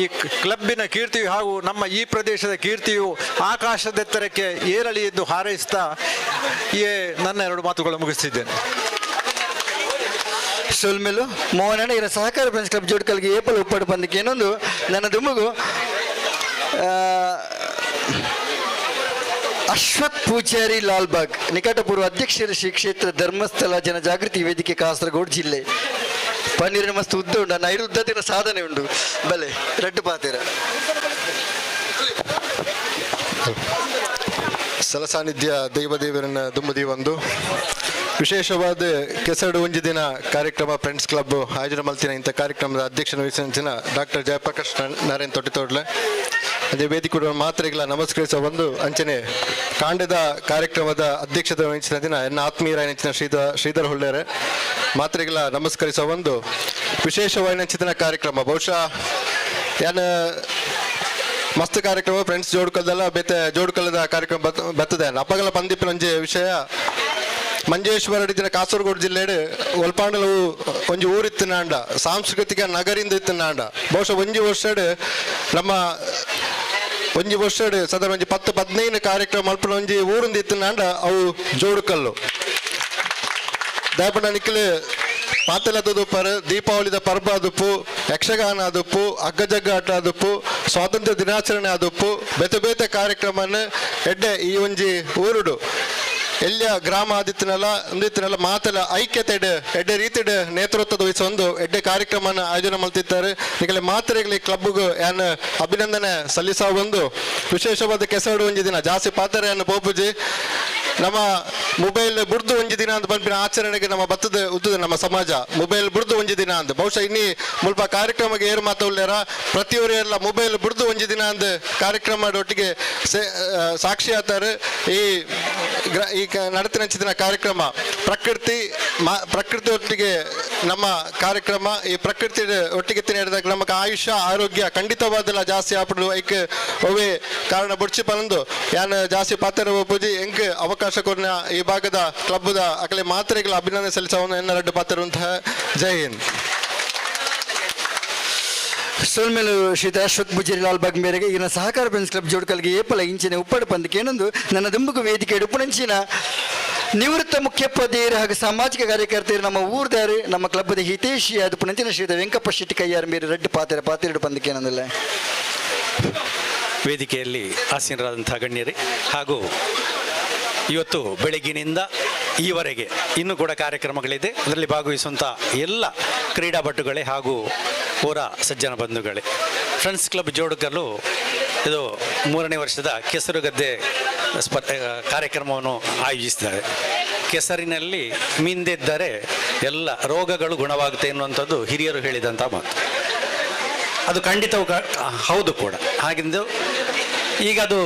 ಈ ಕ್ಲಬ್ಬಿನ ಕೀರ್ತಿಯು ಹಾಗೂ ನಮ್ಮ ಈ ಪ್ರದೇಶದ ಕೀರ್ತಿಯು ಆಕಾಶದೆತ್ತರಕ್ಕೆ ಏರಲಿ ಎಂದು ಹಾರೈಸ್ತಾ ಈ ನನ್ನ ಎರಡು ಮಾತುಗಳು ಮುಗಿಸ್ತಿದ್ದೇನೆ. ಸೊಲ್ಮೆಲು ಮೋಹನಣ್ಣ ಇವರ ಸಹಕಾರ ಫ್ರೆಂಡ್ಸ್ ಕ್ಲಬ್ ಜೋಡ್ಕಲ್ಗೆ ಏಪಲ್ ಉಪ್ಪಾಡು ಬಂದಕ್ಕೆ ಇನ್ನೊಂದು ನನ್ನ ದುಮ್ಮಗು ಅಶ್ವಥ್ ಪೂಜಾರಿ ಲಾಲ್ಬಾಗ್ ನಿಕಟಪೂರ್ವ ಅಧ್ಯಕ್ಷರ ಶ್ರೀ ಕ್ಷೇತ್ರ ಧರ್ಮಸ್ಥಳ ಜನಜಾಗೃತಿ ವೇದಿಕೆ ಕಾಸರಗೋಡು ಜಿಲ್ಲೆ. ಪನ್ನೀರಿನ ಮಸ್ತ್ ಉದ್ದ ಉಂಟು, ನನ್ನ ಐದು ಉದ್ದತಿನ ಸಾಧನೆ ಉಂಟು. ಬಲೆ ರಡ್ಡು ಪಾತೀರ. ಸ್ಥಳ ಸಾನ್ನಿಧ್ಯ ದೈವ ದೇವರನ್ನ ದುಂಬುದಿ ಒಂದು ವಿಶೇಷವಾದ ಕೆಸಡು ಒಂಜಿ ದಿನ ಕಾರ್ಯಕ್ರಮ ಫ್ರೆಂಡ್ಸ್ ಕ್ಲಬ್ ಆಯೋಜನೆ ಮಲ್ತಿನ ಇಂಥ ಕಾರ್ಯಕ್ರಮದ ಅಧ್ಯಕ್ಷನ ವಹಿಸಿನ ಡಾಕ್ಟರ್ ಜಯಪ್ರಕಾಶ್ ನಾರಾಯಣ್ ತೊಟ್ಟಿತೋಡ್ಲೆ ಅದೇ ವೇದಿಕೆ ಮಾತ್ರೆಗಳ ನಮಸ್ಕರಿಸುವ ಒಂದು ಅಂಚನೆ ಕಾಂಡದ ಕಾರ್ಯಕ್ರಮದ ಅಧ್ಯಕ್ಷತೆ ವಹಿಸಿದ ದಿನ ಎನ್ನ ಆತ್ಮೀಯರ ನೆಚ್ಚಿನ ಶ್ರೀಧರ್ ಹೊಳ್ಳೇರೆ ಮಾತ್ರೆಗಳ ನಮಸ್ಕರಿಸುವ ಒಂದು ವಿಶೇಷವಾದ ನೆಚ್ಚಿನ ಕಾರ್ಯಕ್ರಮ. ಬಹುಶಃ ಯಾನ ಮಸ್ತ್ ಕಾರ್ಯಕ್ರಮ ಫ್ರೆಂಡ್ಸ್ ಜೋಡ್ಕಲ್ದಲ್ಲ ಬೇತೆ ಜೋಡ್ಕಲ್ಲದ ಕಾರ್ಯಕ್ರಮ ಬರ್ತದೆ. ಅಪ್ಪಗಲ ಪಂದಿಪ್ಪಿನ ಒಂಜಿ ವಿಷಯ ಮಂಜೇಶ್ವರ ದಿನ ಕಾಸರಗೋಡು ಜಿಲ್ಲೆಡ್ ಒಲ್ಪಾಂಡಲ ಒಂಜಿ ಊರಿತ್ತಿನಾಂಡ ಸಾಂಸ್ಕೃತಿಕ ನಗರಿಂದ ಇತ್ತಿನಾಂಡ ಬಹುಶಃ ಒಂಜಿ ವರ್ಷಡ್ ನಮ್ಮ ಒಂಜಿ ವರ್ಷಡ್ ಸಾಧಾರಣ ಒಂಜಿ 10-15 ಕಾರ್ಯಕ್ರಮ ಮಲ್ಪುನ ಒಂಜಿ ಊರಿಂದ ಇತ್ತಿನಾಂಡ ಅವು ಜೋಡುಕಲ್ಲು. ದಯಪಂಡ ನಿಕ್ಲೆ ಪಾತೆಲದುಪ್ಪರು ದೀಪಾವಳಿದ ಪರ್ಬ ಆದುಪ್ಪು, ಯಕ್ಷಗಾನ ಆದುಪ್ಪು, ಅಗ್ಗಜಗ್ಗಾಟ ಆದುಪ್ಪು, ಸ್ವಾತಂತ್ರ್ಯ ದಿನಾಚರಣೆ ಆದುಪ್ಪು, ಬೇತೆ ಬೇತೆ ಕಾರ್ಯಕ್ರಮನ ಎಡ್ಡೆ ಈ ಒಂಜಿ ಊರುಡು ಎಲ್ಲಿಯ ಗ್ರಾಮ ಆದಿತ್ತಿನಲ್ಲ ಒಂದಿತ್ತಿನಲ್ಲ ಮಾತೆಲ್ಲ ಐಕ್ಯತೆ ಎಡ್ಡೆ ರೀತಿಡ್ ನೇತೃತ್ವದ ವಹಿಸೊಂದು ಎಡ್ಡೆ ಕಾರ್ಯಕ್ರಮನ ಆಯೋಜನೆ ಮಲ್ತಿದ್ದಾರೆ. ನಿಗಲೆ ಮಾತ್ರೆಗಳಿಗೆ ಕ್ಲಬ್ಗೂ ಯಾನ್ ಅಭಿನಂದನೆ ಸಲ್ಲಿಸ ಒಂದು ವಿಶೇಷವಾದ ಕೆಸರು ಒಂಜಿ ದಿನ ಜಾಸ್ತಿ ಪಾತ್ರೆಯನ್ನು ಪೋಪುಜಿ ನಮ್ಮ ಮೊಬೈಲ್ ಬುಡ್ದು ಒಂಜಿ ದಿನ ಅಂತ ಪನ್ಪಿನ ಆಚರಣೆಗೆ ನಮ್ಮ ಬತ್ತದ ಉದ್ದದ ನಮ್ಮ ಸಮಾಜ ಮೊಬೈಲ್ ಬುಡ್ದು ಒಂಜಿ ದಿನ ಅಂತ ಬಹುಶಃ ಇನ್ನಿ ಮುಲ್ಪ ಕಾರ್ಯಕ್ರಮಕ್ಕೆ ಏರು ಮಾತುಲ್ಲೇರ ಪ್ರತಿಯೊರು ಎಲ್ಲ ಮೊಬೈಲ್ ಬುಡ್ದು ಒಂಜಿ ದಿನ ಅಂದ್ ಕಾರ್ಯಕ್ರಮ ಒಟ್ಟಿಗೆ ಸಾಕ್ಷಿ ಆತಾರೆ. ಈ ಈ ನಡತಿನ ಕಾರ್ಯಕ್ರಮ ಪ್ರಕೃತಿ ಪ್ರಕೃತಿ ಒಟ್ಟಿಗೆ ನಮ್ಮ ಕಾರ್ಯಕ್ರಮ ಈ ಪ್ರಕೃತಿ ಒಟ್ಟಿಗೆ ತಿನ್ನಿಡಿದಾಗ ನಮಗೆ ಆಯುಷ್ಯ ಆರೋಗ್ಯ ಖಂಡಿತವಾದಲ್ಲ ಜಾಸ್ತಿ ಆಪಡು ಐಕ್ ಒವೇ ಕಾರಣ ಬುಡ್ಚಿ ಪನಂದು ಯಾನ್ ಜಾಸ್ತಿ ಪಾತ್ರ ಪೂಜಿ ಎಂಕ್ ಅವಕಾಶ ಕೊರ್ನ ಈ ಭಾಗದ ಕ್ಲಬ್ದ ಅಕಲೆ ಮಾತ್ರೆಗಳ ಅಭಿನಂದನೆ ಸಲ್ಲಿಸವನ್ನು ಎನ್ನ ರಡ್ಡು ಪಾತ್ರ. ಜೈ ಹಿಂದ್. ಸೋಲ್ಮೇಲು ಶ್ರೀ ಅಶ್ವಥ್ ಬುಜೇರಿ ಲಾಲ್ ಬಾಗ್ ಮೇರೆಗೆ ಈಗಿನ ಸಹಕಾರ ಫ್ರೆಂಡ್ಸ್ ಕ್ಲಬ್ ಜೋಡ್ಕಲ್ಗೆ ಏಪಲ ಇಂಚಿನ ಉಪ್ಪಡು ಪಂದಕ್ಕೆ ನನ್ನ ದುಂಬುಗು ವೇದಿಕೆ ಉಪ್ಪುನಂಚಿನ ನಿವೃತ್ತ ಮುಖ್ಯೋಪಾಧ್ಯಾಯರು ಹಾಗೂ ಸಾಮಾಜಿಕ ಕಾರ್ಯಕರ್ತರು ನಮ್ಮ ಊರ್ದಾರು ನಮ್ಮ ಕ್ಲಬ್ದ ಹಿತೇಶಿ ಅದು ಪುನಂಚಿನ ಶ್ರೀತ ವೆಂಕಪ್ಪ ಶೆಟ್ಟಿ ಕೈಯಾರ ಮೇರೆ ರಡ್ಡು ಪಾತ್ರ ಪಾತಿರಡು ಪಂದಕ್ಕೆ ಏನಂದಿಲ್ಲ. ವೇದಿಕೆಯಲ್ಲಿ ಆಸೀನರಾದಂಥ ಗಣ್ಯರೇ ಹಾಗೂ ಇವತ್ತು ಬೆಳಗ್ಗಿನಿಂದ ಈವರೆಗೆ ಇನ್ನೂ ಕೂಡ ಕಾರ್ಯಕ್ರಮಗಳಿದೆ, ಅದರಲ್ಲಿ ಭಾಗವಹಿಸುವಂಥ ಎಲ್ಲ ಕ್ರೀಡಾಪಟುಗಳೇ ಹಾಗೂ ಊರ ಸಜ್ಜನ ಬಂಧುಗಳೇ, ಫ್ರೆಂಡ್ಸ್ ಕ್ಲಬ್ ಜೋಡುಕಲ್ಲು ಇದು 3ನೇ ವರ್ಷದ ಕೆಸರುಗದ್ದೆ ಕಾರ್ಯಕ್ರಮವನ್ನು ಆಯೋಜಿಸಿದ್ದಾರೆ. ಕೆಸರಿನಲ್ಲಿ ಮಿಂದೆದ್ದರೆ ಎಲ್ಲ ರೋಗಗಳು ಗುಣವಾಗುತ್ತೆ ಎನ್ನುವಂಥದ್ದು ಹಿರಿಯರು ಹೇಳಿದಂಥ ಮಾತು. ಅದು ಖಂಡಿತವೂ ಹೌದು ಕೂಡ. ಹಾಗೆಂದು ಈಗ ಅದು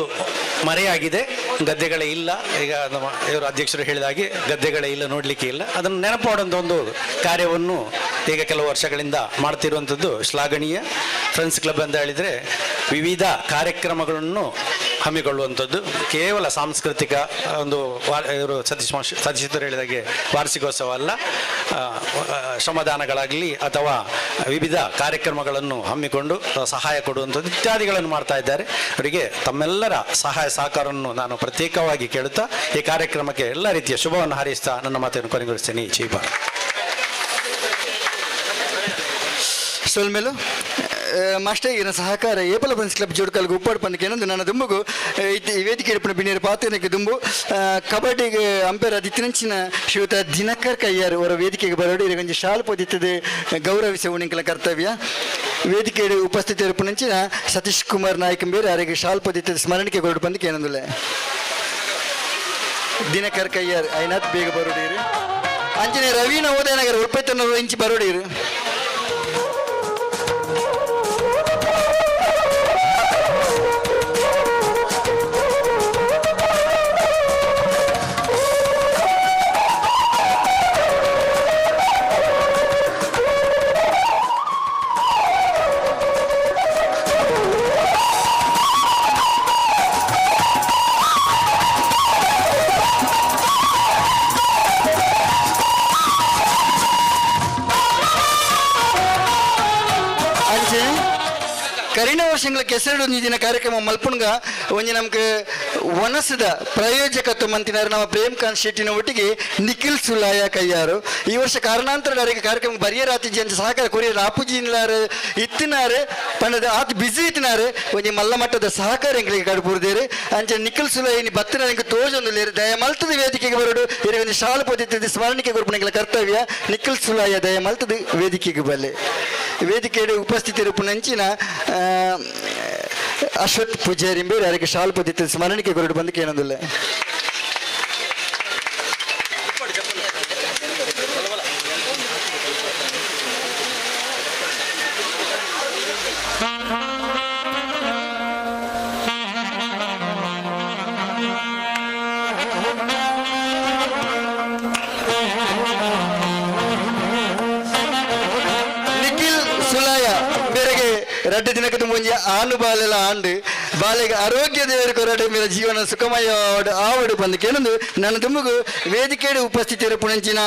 ಮರೆಯಾಗಿದೆ, ಗದ್ದೆಗಳೇ ಇಲ್ಲ. ಈಗ ನಮ್ಮ ಇವರು ಅಧ್ಯಕ್ಷರು ಹೇಳಿದ ಹಾಗೆ ಗದ್ದೆಗಳೇ ಇಲ್ಲ, ನೋಡಲಿಕ್ಕೆ ಇಲ್ಲ. ಅದನ್ನು ನೆನಪು ಮಾಡುವಂಥ ಒಂದು ಕಾರ್ಯವನ್ನು ಈಗ ಕೆಲವು ವರ್ಷಗಳಿಂದ ಮಾಡ್ತಿರುವಂಥದ್ದು ಶ್ಲಾಘನೀಯ. ಫ್ರೆಂಡ್ಸ್ ಕ್ಲಬ್ ಅಂತ ಹೇಳಿದರೆ ವಿವಿಧ ಕಾರ್ಯಕ್ರಮಗಳನ್ನು ಹಮ್ಮಿಕೊಳ್ಳುವಂಥದ್ದು, ಕೇವಲ ಸಾಂಸ್ಕೃತಿಕ ಒಂದು ಇವರು ಸತೀಶ್ ಹೇಳಿದಾಗೆ ವಾರ್ಷಿಕೋತ್ಸವ ಅಲ್ಲ, ಶ್ರಮದಾನಗಳಾಗಲಿ ಅಥವಾ ವಿವಿಧ ಕಾರ್ಯಕ್ರಮಗಳನ್ನು ಹಮ್ಮಿಕೊಂಡು ಸಹಾಯ ಕೊಡುವಂಥದ್ದು ಇತ್ಯಾದಿಗಳನ್ನು ಮಾಡ್ತಾ ಇದ್ದಾರೆ. ಅವರಿಗೆ ತಮ್ಮೆಲ್ಲರ ಸಹಾಯ ಸಹಕಾರವನ್ನು ನಾನು ಪ್ರತ್ಯೇಕವಾಗಿ ಕೇಳುತ್ತಾ ಈ ಕಾರ್ಯಕ್ರಮಕ್ಕೆ ಎಲ್ಲ ರೀತಿಯ ಶುಭವನ್ನು ಹಾರೈಸ್ತಾ ನನ್ನ ಮಾತನ್ನು ಕೊನೆಗೊಳಿಸ್ತೇನೆ. ಜೈ ಭಾರತ್. ಸೋಲ್ಮೇಲು ಮಾಸ್ಟರ್ ಈಗಿನ ಸಹಕಾರ ಏಪಲ ಫ್ರೆಂಡ್ಸ್ ಕ್ಲಬ್ ಜೋಡ್ಕಲ್ಗೆ ಉಪ್ಪಾಡು ಪಂದಕ್ಕೆ ಏನಂದು ನನ್ನ ದುಂಬುಗು ಈ ವೇದಿಕೆ ಇಪ್ಪನ ಬಿನ್ನೇರು ಪಾತ್ರನಿಗೆ ದುಂಬು ಕಬಡ್ಡಿಗೆ ಅಂಪೇರ್ ಅದಿತ್ತಿನಂಚಿನ ಶ್ರೀಯುತ ದಿನಕರ್ ಕಯ್ಯಾರು ಅವರ ವೇದಿಕೆಗೆ ಬರೋಡು ಇದಕ್ಕೊಂಜಿ ಶಾಲು ಪೊದಿತ್ತದೆ ಗೌರವಿಸುವ ಉಣಿಂಕಲ ಕರ್ತವ್ಯ. ವೇದಿಕೆ ಉಪಸ್ಥಿತರಿಪ್ಪುನಂಚಿನ ಸತೀಶ್ ಕುಮಾರ್ ನಾಯ್ಕ ಬೇರೆ ಅವರಿಗೆ ಶಾಲು ಪೊದಿತ್ತದೆ ಸ್ಮರಣಿಕೆ ಕೊರಡು ಪಂದಕ್ಕೆ ಏನಂದುಲೆ ದಿನಕರ್ ಕಯ್ಯಾರ್ ಐನಾಥ್ ಬೇಗ ಬರೋಡಿರಿ. ಅಂಜನೆ ರವೀನ ಓದಯನಗರ ಉಲ್ಪೈತನ ಇಂಚಿ ಬರೋಡಿರಿ. ಕರಿನ ವರ್ಷಗಳ ಕೆಸರು ದಿನ ಕಾರ್ಯಕ್ರಮ ಮಲ್ಪುಣ್ಗ ಒಂಜಿ ನಮ್ಗೆ ವನಸದ ಪ್ರಾಯೋಜಕತ್ವ ಮಂತಿನಾರು ನಮ್ಮ ಪ್ರೇಮ್ ಕಾಂತ್ ಶೆಟ್ಟಿನ ಒಟ್ಟಿಗೆ ನಿಖಿಲ್ ಸುಲಾಯ ಕೈಯಾರು. ಈ ವರ್ಷ ಕಾರಣಾಂತರ ಕಾರ್ಯಕ್ರಮ ಬರಿಯರಾತಿ ಜನ ಸಹಕಾರ ಕೊರಿಯರ್ ಆಪುಜಿನ್ಲಾರು ಇತ್ತಿನಾರು ಪಂಡದ ಆತ್ ಬಿಸಿ ಇತ್ತಿನಾರು ಒಂಜಿ ಮಲ್ಲ ಮಟ್ಟದ ಸಹಕಾರ ಎಂಕ್ಲಿಗೆ ಕಡುಪುರ್ದೇರು. ಅಂಚೆ ನಿಖಿಲ್ ಸುಲಾಯ ಇನಿ ಬತ್ತಿನ ಎಂಕ್ ತೋಜೊಂದು ಲೇರು ದಯ ಮಲ್ತದ ವೇದಿಕೆಗೆ ಬರೋಡು ಇರ ಒಂಜಿ ಶಾಲು ಪೊದಿತ್ತದ ಸ್ಮರಣಿಕೆ ಕೊರ್ಪುನ ಕರ್ತವ್ಯ ನಿಖಿಲ್ ಸುಲಾಯ ದಯ ಮಲ್ತದ ವೇದಿಕೆಗೆ ಬಲ್ಲೆ. ವೇದಿಕೆಯ ಉಪಸ್ಥಿತರಿಪ್ಪುನಂಚಿನ ಅಶ್ವಥ್ ಪೂಜಾರಿ ಬೇರೆ ಯಾರಿಗೆ ಶಾಲು ಪದ್ಧತಿ ಸ್ಮರಣಿಕೆ ಕೊರಡು ಬಂದಕ್ಕೆ ಏನಂದಿಲ್ಲ. ನಿಖಿಲ್ ಸುಲಾಯ ಬೇರೆಗೆ ರಡ್ಡು ದಿನಕ್ಕೆ ಒಂಜಿ ಆನು ಬಾಲೆಲ ಆಂಡ್ ಬಾಲೆಗೆ ಆರೋಗ್ಯ ದೇವರು ಕೊರಡೆ ಮೇರ ಜೀವನ ಸುಖಮಯ ಆವಡು ಬಂದು ಕೇಳೊಂದು ನನ್ನ ದುಂಬುಗು ವೇದಿಕೆಡು ಉಪಸ್ಥಿತಿಯರು ಪುಣಂಚಿನ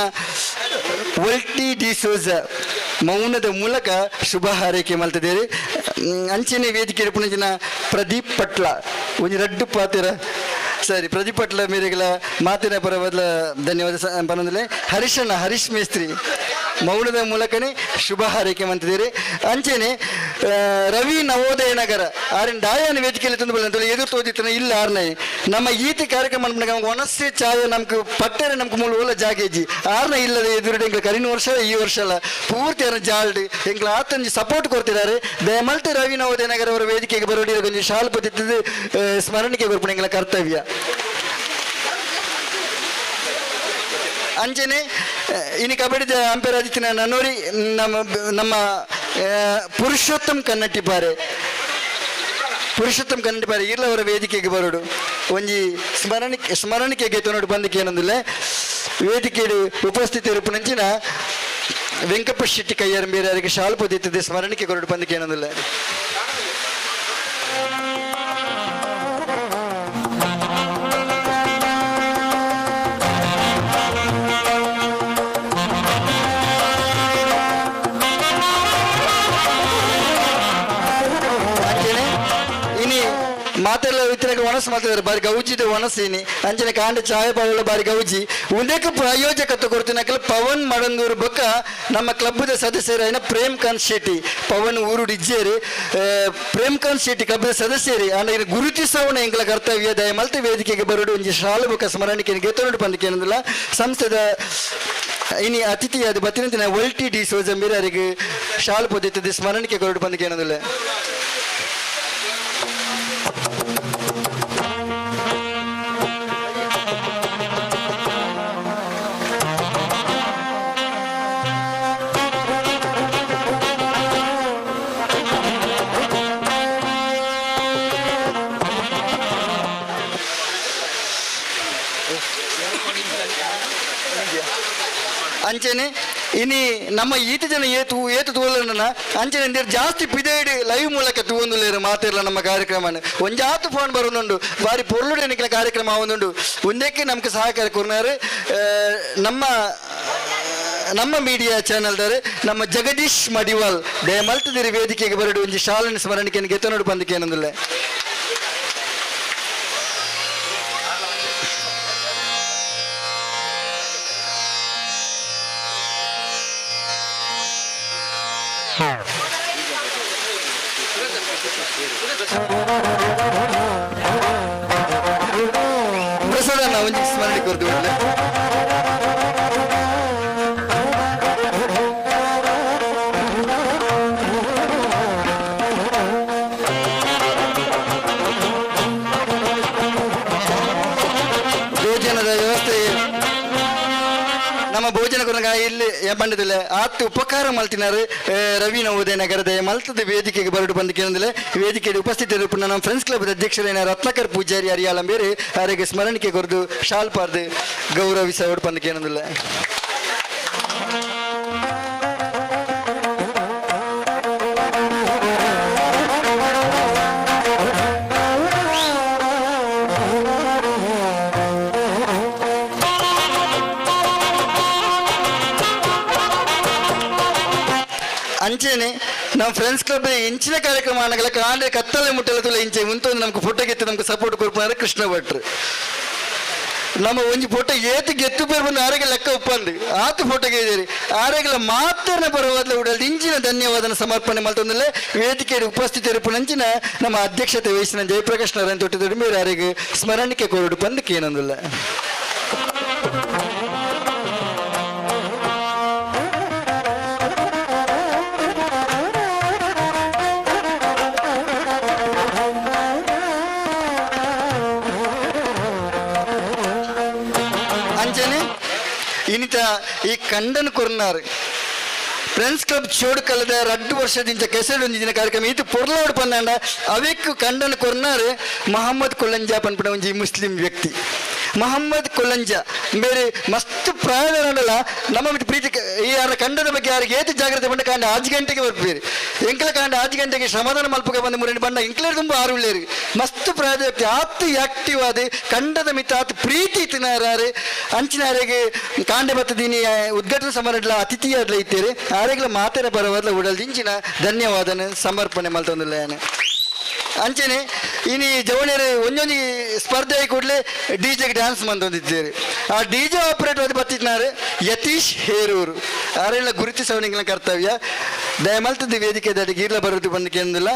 ಒಲ್ಟಿ ಡಿ ಸೋಜ ಮೌನದ ಮೂಲಕ ಶುಭ ಹಾರೈಕೆ ಮಲ್ತಿದ್ದೇವೆ. ಅಂಚನೆ ವೇದಿಕೆ ಪುಣಂಚಿನ ಪ್ರದೀಪ್ ಪಟ್ಲ ಒಂಜಿ ರಡ್ಡು ಪಾತಿರ ಸರಿ ಪ್ರದೀಪ್ ಪಟ್ಲ ಮೇರೆಗಳ ಮಾತಿನ ಪರವಾದ ಧನ್ಯವಾದ ಪನೊಂದುಲೆ. ಹರೀಶಣ್ಣ ಹರೀಶ್ ಮೇಸ್ತ್ರಿ ಮೌನದ ಮೂಲಕನೇ ಶುಭ ಹಾರೈಕೆ ಮಂತಿದ್ದೀರಿ. ಅಂಚೆನೆ ರವಿ ನವೋದಯ ನಗರ ಆರಿನ ಡಾಯನ ವೇದಿಕೆಯಲ್ಲಿ ತಂದು ಬಲ್ಲ ಎದುರು ತೋದಿತ್ತನ ಇಲ್ಲ ಆರ್ನೇ ನಮ್ಮ ಈತಿ ಕಾರ್ಯಕ್ರಮ ಅನ್ಪುನಗ ಒಣಸೆ ಚಾಯ ನಮ್ಗೆ ಪಟ್ಟರೆ ನಮ್ಗೆ ಮೂಲ ಓಲ ಜಾಗೇಜಿ ಆರ್ನ ಇಲ್ಲದೆ ಎದುರು ಎಂಗ್ಲ ಕರಿನ ವರ್ಷ ಈ ವರ್ಷ ಅಲ್ಲ ಪೂರ್ತಿ ಆರ್ನ ಜಾಲ್ಡ್ ಎಂಗ್ಲ ಆತಂಜಿ ಸಪೋರ್ಟ್ ಕೊಡ್ತಿದ್ದಾರೆ. ದಯಮಲ್ತೆ ರವಿ ನವೋದಯ ನಗರ ಅವರ ವೇದಿಕೆಗೆ ಬರೋಡಿ ಕೊಂಚ ಶಾಲು ಪತ್ತಿದ್ದು ಸ್ಮರಣಿಕೆ ಕೊರ್ಪುನ ಎಂಗ್ಲ ಕರ್ತವ್ಯ. ಅಂಚನೆ ಇನಿ ಕಬಡ್ಡಿದ ಅಂಪೇರ್ ಆದಿತ್ಯನ ನನ್ನೋರಿ ನಮ್ಮ ನಮ್ಮ ಪುರುಷೋತ್ತಮ್ ಕನ್ನಟ್ಟಿಪಾರೆ ಪುರುಷೋತ್ತಮ್ ಕನ್ನಟ್ಟಿಪಾರೆ ಇರ್ಲವರ ವೇದಿಕೆಗೆ ಬರೋಡು ಒಂಜಿ ಸ್ಮರಣಿಕೆ ಸ್ಮರಣಿಕೆಗೆ ತೊನೋಡು ಬಂದಕ್ಕೆ ಏನೊಂದಿಲ್ಲ. ವೇದಿಕೆಡು ಉಪಸ್ಥಿತರು ಪುನಂಚಿನ ವೆಂಕಪ್ಪ ಶೆಟ್ಟಿ ಕೈಯಾರ ಬೇರೆ ಅವರಿಗೆ ಶಾಲು ಪೊದಿತ್ತದೆ ಸ್ಮರಣಿಕೆ ಕೊರಡು ಬಂದಕ್ಕೆ ಏನೊಂದಿಲ್ಲ. ಮಾತೆಲ್ಲ ಇತ್ತಿನಾಗ ಒಣಸು ಮಾತಾಡಿದ್ರೆ ಬಾರಿ ಗೌಜಿದ ಒಣಸೀನಿ ಅಂಚನೆ ಕಾಂಡ ಚಾಯ ಬಾವುಲ ಬಾರಿ ಗೌಜಿ ಉಂದಕ್ಕೆ ಪ್ರಾಯೋಜಕತ್ವ ಕೊಡ್ತೀನಕಲ ಪವನ್ ಮಡಂದೂರು ಬೊಕ್ಕ ನಮ್ಮ ಕ್ಲಬ್ದ ಸದಸ್ಯರಾಯಿನ ಪ್ರೇಮ್ ಕಾಂತ್ ಶೆಟ್ಟಿ ಪವನ್ ಊರು ಡಿಜ್ಜೇರಿ ಪ್ರೇಮ್ ಕಾಂತ್ ಶೆಟ್ಟಿ ಕ್ಲಬ್ದ ಸದಸ್ಯರಿ ಅಂಡ ಇನ್ನು ಗುರುತಿಸವಣ ಎಂಗ್ಲ ಕರ್ತವ್ಯ ದಯಮಲ್ತ ವೇದಿಕೆಗೆ ಬರೋಡು ಒಂಜಿ ಶಾಲು ಬೊಕ್ಕ ಸ್ಮರಣಿಕೆ ಗೆತ್ತೊಂಡು ಪಂದಕ್ಕೆ ಏನಂದಿಲ್ಲ ಸಂಸ್ಥೆದ ಇನಿ ಅತಿಥಿಯಾದ ಬತ್ತಿನ ಒಲ್ಟಿ ಡಿ ಸೋಜ ಮೇರರಿಗೆ ಶಾಲು ಪೊದಿತ್ತದೆ ಸ್ಮರಣಿಕೆ ಕೊರಡು ಪಂದಕ್ಕೆ ಏನಂದಿಲ್ಲ. ಅಂಚೆನೆ ಇನಿ ನಮ್ಮ ಈತ ಜನ ಏತು ಏತು ತೋಲನ ಅಂಚನೆ ಅಂದೇರ್ ಜಾಸ್ತಿ ಪಿದೇಡು ಲೈವ್ ಮೂಲಕ ತೂವೊಂದುಲ್ಲೇರು ಮಾತಿರ್ಲ ನಮ್ಮ ಕಾರ್ಯಕ್ರಮನ ಒಂಜಾತು ಫೋನ್ ಬರೋದುಂಡು ಬಾರಿ ಪೊರ್ಲುಡೆ ನಿಕ್ಲ ಕಾರ್ಯಕ್ರಮ ಆವೊಂದುಂಡು ಒಂದಕ್ಕೆ ನಮ್ಗೆ ಸಹಕಾರ ಕೊರ್ನಾರು ನಮ್ಮ ನಮ್ಮ ಮೀಡಿಯಾ ಚಾನೆಲ್ದಾರೆ ನಮ್ಮ ಜಗದೀಶ್ ಮಡಿವಾಲ್ ದಯಮಲ್ತದಿರಿ ವೇದಿಕೆಗೆ ಬರಡು ಒಂಜಿ ಶಾಲನ ಸ್ಮರಣಿಕೆಯನ್ನು ಗೆತ್ತನೋಡು ಬಂದಕ್ಕೆ ಏನಂದಿಲ್ಲ. ಪ್ರಸಾದಣ್ಣ ಒಂಜಿ ಸ್ಮರಣೆ ಕೊರ್ದು ಒಳ್ಳೆ. ಭೋಜನದ ವ್ಯವಸ್ಥೆ ನಮ್ಮ ಭೋಜನ ಕೊರಗ ಇಲ್ಲಿ ಪಂಡದಿಲ್ಲ ಆತ್ ಉಪಕಾರ ಮಲ್ತಿನಾರು ರವಿ ನವೋದಯ ನಗರದ ಮಲ್ತದ ವೇದಿಕೆಗೆ ಬರಡು ಬಂದು ಕೇಳಂದಿಲ್ಲ. ವೇದಿಕೆಯಲ್ಲಿ ಉಪಸ್ಥಿತರು ನಮ್ಮ ಫ್ರೆಂಡ್ಸ್ ಕ್ಲಬ್ ಅಧ್ಯಕ್ಷರೇನ ರತ್ನಾಕರ್ ಪೂಜಾರಿ ಅರಿಯಾಲಂಬೇರು ಅವರಿಗೆ ಸ್ಮರಣಿಕೆ ಕೊರದು ಶಾಲ್ ಪಾರ್ದು ಗೌರವಿಸ ಬಂದು ಕೇಳಂದಿಲ್ಲ. ಅಂಚೆನೆ ನಮ್ಮ ಫ್ರೆಂಡ್ಸ್ ಕ್ಲಬ್ ಇಂಚಿನ ಕಾರ್ಯಕ್ರಮ ಅನ್ನಗಲ ಕಾಂಡೆ ಕತ್ತಲೆ ಮುಟ್ಟಲ ತುಲ ಇಂಚೆ ಮುಂತೊಂದು ನಮ್ಗೆ ಫೋಟೋ ಗೆತ್ತು ನಮ್ಗೆ ಸಪೋರ್ಟ್ ಕೊಡ್ಪಾರೆ ಕೃಷ್ಣ ಭಟ್ರು. ನಮ್ಮ ಒಂಜಿ ಫೋಟೋ ಏತು ಗೆತ್ತು ಪೇರು ಬಂದು ಆರೋಗ್ಯ ಲೆಕ್ಕ ಒಪ್ಪಂದು ಆತು ಫೋಟೋ ಗೆದ್ದೀರಿ ಆರೋಗ್ಯ ಮಾತ್ರ ಪರವಾದ್ಲ ಉಡಲ್ ಇಂಚಿನ ಧನ್ಯವಾದನ ಸಮರ್ಪಣೆ ಮಲ್ತೊಂದಲ್ಲೇ ವೇದಿಕೆಯಲ್ಲಿ ಉಪಸ್ಥಿತರಿಪ್ಪು ನಂಚಿನ ನಮ್ಮ ಅಧ್ಯಕ್ಷತೆ ವಹಿಸಿನ ಜಯಪ್ರಕಾಶ್ ನಾರಾಯಣ ತೊಟ್ಟಿದ್ರು ಮೇರೆ ಆರೋಗ್ಯ ಸ್ಮರಣಿಕೆ ಕೊರಡು ಬಂದಕ್ಕೆ ಏನಂದಿಲ್ಲ. ಇನಿತ ಈ ಕಂಡನ್ ಕೊರ್ನಾರ್ ಫ್ರೆಂಡ್ಸ್ ಕ್ಲಬ್ ಚೋಡು ಕಲ್ಲದ ರಡ್ಡು ವರ್ಷದಿಂದ ಕೆಸರು ಒಂಜಿನ ಕಾರ್ಯಕ್ರಮ ಇದು ಪೊರ್ಲೋಡು ಪಂದಾಂಡ ಅವೆಕ್ಕು ಕಂಡನ್ ಕೊರ್ನಾರ್ ಮೊಹಮ್ಮದ್ ಕೊಲ್ಲಂಜಾ ಪನ್ಪುನ ಒಂಜಿ ಮುಸ್ಲಿಂ ವ್ಯಕ್ತಿ. ಮೊಹಮ್ಮದ್ ಕೊಲ್ಲಂಜ ಬೇರೆ ಮಸ್ತ್ ಪ್ರಾಯದಲ್ಲ ನಮ್ಮ ಮಿತ್ತು ಪ್ರೀತಿ ಈ ಯಾರ ಕಂಡದ ಬಗ್ಗೆ ಯಾರಿಗೆ ಏತು ಜಾಗ್ರತೆ ಬಂಡ ಕಾಂಡ ಆಜ್ ಗಂಟೆಗೆ ಬರ್ಪೇರಿ. ಎಂಕಲ ಕಾಂಡ ಆಜ್ ಗಂಟೆಗೆ ಶ್ರಮದಾನ ಮಲ್ಪಕ ಬಂದ ಮುರಣಿ ಬಣ್ಣ ಎಂಕಲೇರು ತುಂಬ ಆರು ಉಳ್ಳೇರಿ. ಮಸ್ತ್ ಪ್ರಾಯದ ವ್ಯಕ್ತಿ ಆತ್ ಆಕ್ಟಿವ್ ಆದ ಕಂಡದ ಮಿತ್ತ ಆತ್ ಪ್ರೀತಿ ಇತ್ತಿನಾರೆ ಅಂಚಿನಾರೆಗೆ ಕಾಂಡೆ ಬತ್ತದೀನಿ ಉದ್ಘಾಟನಾ ಸಮಾರಂಭ ಅತಿಥಿಯಾದ್ಲ ಇತ್ತೇರಿ. ಆರೆಗ್ಲ ಮಾತೆರ ಬರವದ್ಲ ಉಡಲ್ ದಿಂಚಿನ ಧನ್ಯವಾದನ ಸಮರ್ಪಣೆ ಮಲ್ತೊಂದುಲ್ಲ. ಅಂಚನೆ ಇನಿ ಜವಳಿಯರು ಒಂಜೊಂಜಿ ಸ್ಪರ್ಧೆ ಕೂಡಲೇ ಡಿ ಜೆಗೆ ಡ್ಯಾನ್ಸ್ ಮಂದೊಂದಿದ್ದೇವೆ. ಆ ಡಿ ಜೆ ಆಪರೇಟರ್ ಅದು ಬತ್ತಿತ್ನಾರು ಯತೀಶ್ ಹೇರೂರು. ಆರೆಲ್ಲ ಗುರುತಿಸವನಿಗಳ ಕರ್ತವ್ಯ. ದಯಮಲ್ತದ ವೇದಿಕೆ ದಡಿಗೆ ಈರ್ಲ ಬರೋದು ಬಂದು ಕೇಂದಿಲ್ಲ.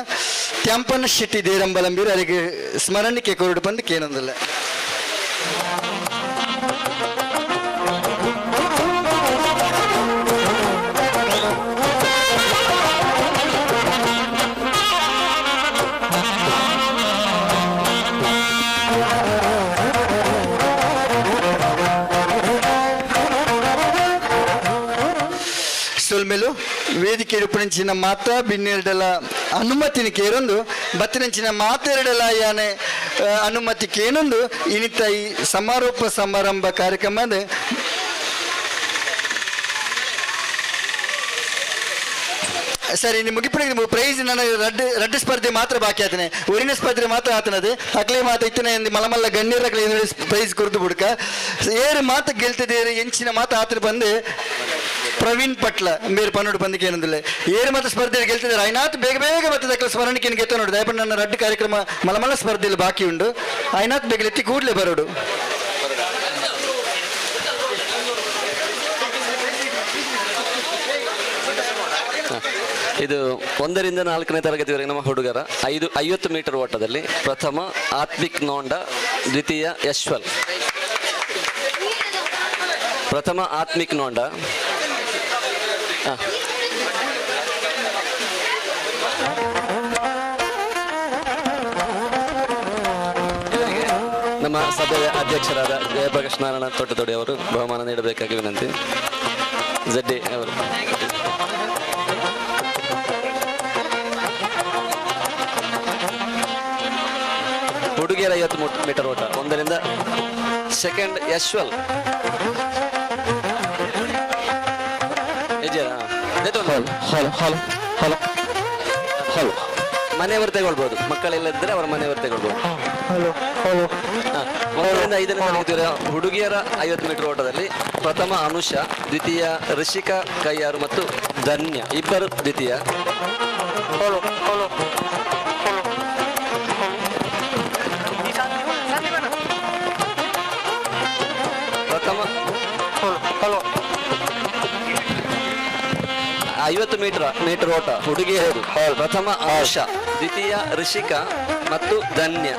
ತ್ಯಾಂಪನ ಶೆಟ್ಟಿ ದೇರಂಬಲಂಬೀರು ಅರಿಗೆ ಸ್ಮರಣಿಕೆ ಕೊರಡು ಬಂದು ಕೇನೊಂದಿಲ್ಲ. ಸೊಲ್ಮೆಲು ವೇದಿಕೆ ಉಪ್ಪುನಂಚಿನ ಮಾತಾ ಬಿನ್ನೆರಡೆಲ ಅನುಮತಿನ ಕೇರೊಂದು ಬತ್ತಿನಂಚಿನ ಮಾತೆರಡೆಲ ಯಾನೆ ಅನುಮತಿ ಕೇನೊಂದು ಇನಿತ ಈ ಸಮಾರೋಪ ಸಮಾರಂಭ ಕಾರ್ಯಕ್ರಮದ ಸರಿ ನಿಮ್ಮ ಮುಗಿಪುಣಿಗೆ ಪ್ರೈಸ್ ನನ್ನ ರಡ್ಡು ರಡ್ಡು ಸ್ಪರ್ಧೆ ಮಾತ್ರ ಬಾಕಿ ಆತನೆ. ಊರಿನ ಸ್ಪರ್ಧೆ ಮಾತ್ರ ಆತನದು ಅಕ್ಲೆ ಮಾತ ಇತ್ತನೆ ಮಲಮಲ್ಲ ಗಣ್ಯರಕ್ಲೆ ಪ್ರೈಸ್ ಕೊರ್ದು ಬುಡ್ಕ. ಏರು ಮಾತ ಗೆಲ್ತದೇರು ಎಂಚಿನ ಮಾತ ಆತನ ಬಂದು ಪ್ರವೀಣ್ ಪಟ್ಲ ಮೇರು ಪನ್ನೊಡು ಬಂದಿಗೆ ಏನಂದಿಲ್ಲ. ಏರು ಮಾತ ಸ್ಪರ್ಧೆ ಗೆಲ್ತಿದ್ದಾರೆ ಐನಾತ್ ಬೇಗ ಬೇಗ ಮತ್ತೆ ದಕ್ಕಲ ಸ್ಮರಣಿಕೆ ಗೆತ್ತ ನೋಡು. ದಯಪಂಡ ನನ್ನ ರಡ್ಡು ಕಾರ್ಯಕ್ರಮ ಮಲಮಲ್ಲ ಸ್ಪರ್ಧೆಯಲ್ಲಿ ಬಾಕಿ ಉಂಡು. ಐನಾತ್ ಬೇಗ ಎತ್ತಿ ಕೂಡಲೇ ಬರೋಡು. ಇದು 1ರಿಂದ 4ನೇ ತರಗತಿವರೆಗೆ ನಮ್ಮ ಹುಡುಗರ 50 ಮೀಟರ್ ಓಟದಲ್ಲಿ ಪ್ರಥಮ ಆತ್ಮಿಕ್ ನೋಂಡ, ದ್ವಿತೀಯ ಯಶ್ವಲ್. ಪ್ರಥಮ ಆತ್ಮಿಕ್ ನೋಂಡ. ಇವರಿಗೆ ನಮ್ಮ ಸಭೆಯ ಅಧ್ಯಕ್ಷರಾದ ಜಯಪ್ರಕಾಶ್ ನಾರಾಯಣ ತೋಟದೊಡಿ ಅವರು ಬಹುಮಾನ ನೀಡಬೇಕಾಗಿ ವಿನಂತಿ. ಜಡ್ಡಿ ಅವರು. ಹುಡುಗಿಯರ 50 ಮೀಟರ್ ಓಟ 1ರಿಂದ second Yashwal. Hello hello hello hello. ಮನೆಯವರು ತಗೊಳ್ಬೋದು, ಮಕ್ಕಳೆಲ್ಲದಿದ್ರೆ ಅವರ ಮನೆಯವರು ತಗೊಳ್ಬೋದು. Hello hello. 1ರಿಂದ 5ನೇ ತರಗತಿಯವರ ಹುಡುಗಿಯರ 50 ಮೀಟರ್ ಓಟದಲ್ಲಿ ಪ್ರಥಮ ಅನುಷಾ, ದ್ವಿತೀಯ ಋಷಿಕಾ ಕೈಯಾರು ಮತ್ತು ಧನ್ಯ, ಇಬ್ಬರು ದ್ವಿತೀಯ. Hello hello. ಪ್ರಥಮ ಹಲೋ. 50 ಮೀಟರ್ ಓಟ ಹುಡುಗಿಯರು ಪ್ರಥಮ ಅನುಷಾ, ದ್ವಿತೀಯ ಋಷಿಕಾ ಮತ್ತು ಧನ್ಯ.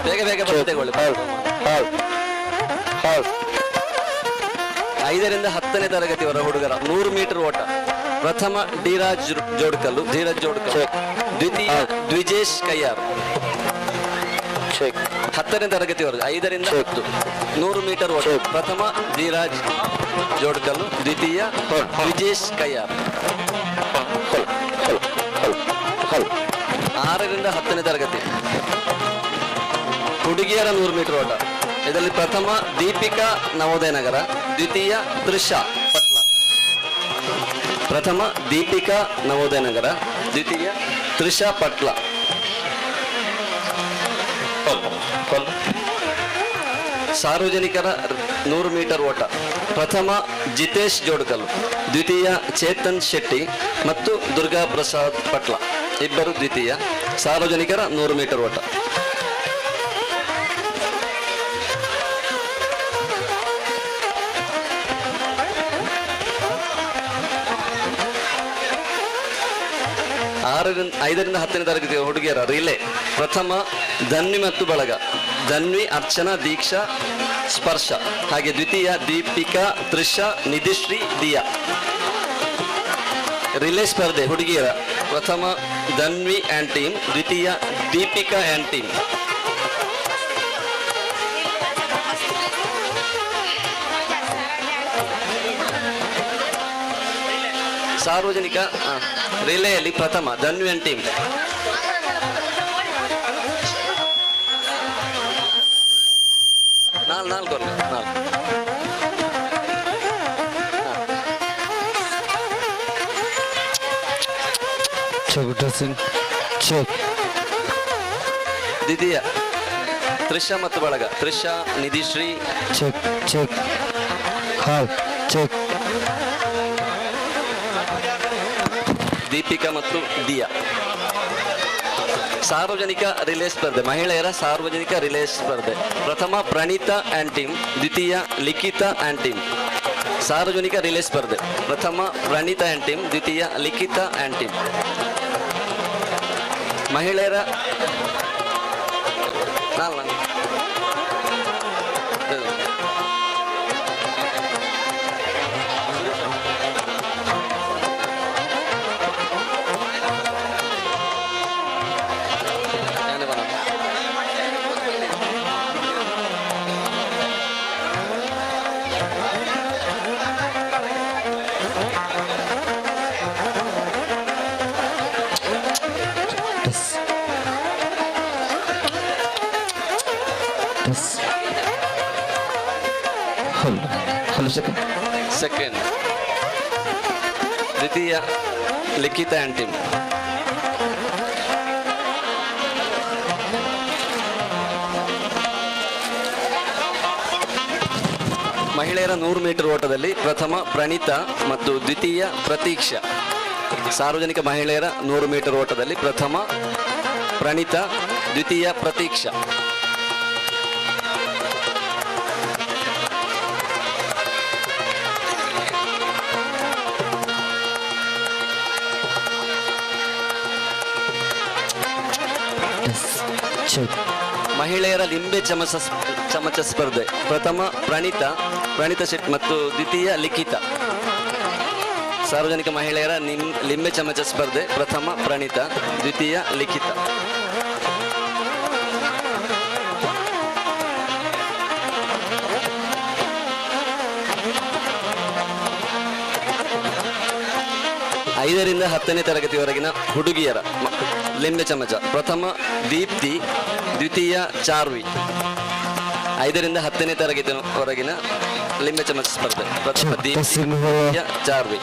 ಬೇಗ ಬೇಗ ಬಂದು ತಗೊಳ್ಳಿ. 5ರಿಂದ 10ನೇ ತರಗತಿಯವರ ಹುಡುಗರ 100 ಮೀಟರ್ ಓಟ ಪ್ರಥಮ ಧೀರಾಜ್ ಜೋಡ್ಕಲ್ಲು, ಧೀರಜ್ ಜೋಡ್ಕಲ್ಲು, ದ್ವಿತೀಯ ದ್ವಿಜೇಶ್ ಕಯ್ಯಾರ್. 10ನೇ ತರಗತಿಯವರೆಗೆ 5ರಿಂದ 10 100 ಮೀಟರ್ ಓಟ ಪ್ರಥಮ ಧೀರಾಜ್ ಜೋಡ್ಕಲ್ಲು, ದ್ವಿತೀಯ ದ್ವಿಜೇಶ್ ಕಯ್ಯಾರ್. 6ರಿಂದ 10ನೇ ತರಗತಿ ಹುಡುಗಿಯರ 100 ಮೀಟರ್ ಓಟ, ಇದರಲ್ಲಿ ಪ್ರಥಮ ದೀಪಿಕಾ ನವೋದಯ ನಗರ, ದ್ವಿತೀಯ ತೃಷಾ ಪಟ್ಲ. ಪ್ರಥಮ ದೀಪಿಕಾ ನವೋದಯ ನಗರ, ದ್ವಿತೀಯ ತೃಷಾ ಪಟ್ಲ. ಸಾರ್ವಜನಿಕರ 100 ಮೀಟರ್ ಓಟ ಪ್ರಥಮ ಜಿತೇಶ್ ಜೋಡ್ಕಲ್, ದ್ವಿತೀಯ ಚೇತನ್ ಶೆಟ್ಟಿ ಮತ್ತು ದುರ್ಗಾ ಪ್ರಸಾದ್ ಪಟ್ಲ, ಇಬ್ಬರು ದ್ವಿತೀಯ. ಸಾರ್ವಜನಿಕರ 100 ಮೀಟರ್ ಓಟ. 5ರಿಂದ 10ನೇ ತರಗತಿಯ ಹುಡುಗಿಯರ ರಿಲೇ ಪ್ರಥಮ ಧನ್ವಿ ಮತ್ತು ಬಳಗ, ಧನ್ವಿ, ಅರ್ಚನಾ, ದೀಕ್ಷಾ, ಸ್ಪರ್ಶ, ಹಾಗೆ ದ್ವಿತೀಯ ದೀಪಿಕಾ, ತ್ರಿಷಾ, ನಿಧಿಶ್ರೀ, ದಿಯಾ. ರಿಲೇ ಸ್ಪರ್ಧೆ ಹುಡುಗಿಯರ ಪ್ರಥಮ ಧನ್ವಿ ಆ್ಯಂಡ್ ಟೀಮ್, ದ್ವಿತೀಯ ದೀಪಿಕಾ ಆ್ಯಂಡ್ ಟೀಮ್. ಸಾರ್ವಜನಿಕ ರಿಲೇಯಲ್ಲಿ ಪ್ರಥಮ ಧನ್ವಿ ಆ್ಯಂಡ್ ಟೀಮ್. ನಾಲ್ ನಾಲ್ಕು ಕೊರ್ಲೆ ನಾಲ್ಕು. Check testing check. ದ್ವಿತೀಯ ತ್ರಿಷಾ ಮತ್ತು ಬಳಗ, Trisha, Nidhishree. Check check hi check. Deepika ಮತ್ತು ದಿಯಾ. ಸಾರ್ವಜನಿಕ ರಿಲೇ ಸ್ಪರ್ಧೆ, ಮಹಿಳೆಯರ ಸಾರ್ವಜನಿಕ ರಿಲೇ ಸ್ಪರ್ಧೆ. ಪ್ರಥಮ ಪ್ರಣೀತಾ ಆ್ಯಂಡ್ ಟೀಮ್, ದ್ವಿತೀಯ ಲಿಖಿತಾ ಆ್ಯಂಡ್ ಟೀಮ್. ಸಾರ್ವಜನಿಕ ರಿಲೇ ಸ್ಪರ್ಧೆ, ಪ್ರಥಮ ಪ್ರಣೀತಾ ಆ್ಯಂಡ್ ಟೀಮ್, ದ್ವಿತೀಯ ಲಿಖಿತಾ ಆ್ಯಂಡ್ ಟೀಮ್. ಮಹಿಳೆಯರ ನಾಲ್ ನಾಲ್. Hello hello second second. ದ್ವಿತೀಯ ಲಿಖಿತ ಆ್ಯಂಡ್ ಟೀಮ್. ಮಹಿಳೆಯರ 100 ಮೀಟರ್ ಓಟದಲ್ಲಿ ಪ್ರಥಮ ಪ್ರಣೀತಾ ಮತ್ತು ದ್ವಿತೀಯ ಪ್ರತೀಕ್ಷಾ. ಸಾರ್ವಜನಿಕ ಮಹಿಳೆಯರ 100 ಮೀಟರ್ ಓಟದಲ್ಲಿ ಪ್ರಥಮ ಪ್ರಣೀತಾ, ದ್ವಿತೀಯ ಪ್ರತೀಕ್ಷಾ. ಮಹಿಳೆಯರ ಲಿಂಬೆ ಚಮಚ ಚಮಚ ಸ್ಪರ್ಧೆ, ಪ್ರಥಮ ಪ್ರಣೀತಾ, ಪ್ರಣೀತಾ ಶೆಟ್ ಮತ್ತು ದ್ವಿತೀಯ ಲಿಖಿತಾ. ಸಾರ್ವಜನಿಕ ಮಹಿಳೆಯರ ಲಿಂಬೆ ಚಮಚ ಸ್ಪರ್ಧೆ, ಪ್ರಥಮ ಪ್ರಣೀತಾ, ದ್ವಿತೀಯ ಲಿಖಿತಾ. ಐದರಿಂದ 10ನೇ ತರಗತಿವರೆಗಿನ ಹುಡುಗಿಯರ ಲಿಂಬೆ ಚಮಚ, ಪ್ರಥಮ ದೀಪ್ತಿ, ದ್ವಿತೀಯ ಚಾರ್ವಿ. 5ರಿಂದ 10ನೇ ತರಗತಿವರೆಗಿನ ಲಿಂಬೆ ಚಮಚ ಸ್ಪರ್ಧೆ, ಪ್ರಥಮ ದೀಪ್ತಿ, ದ್ವಿತೀಯ ಚಾರ್ವಿ.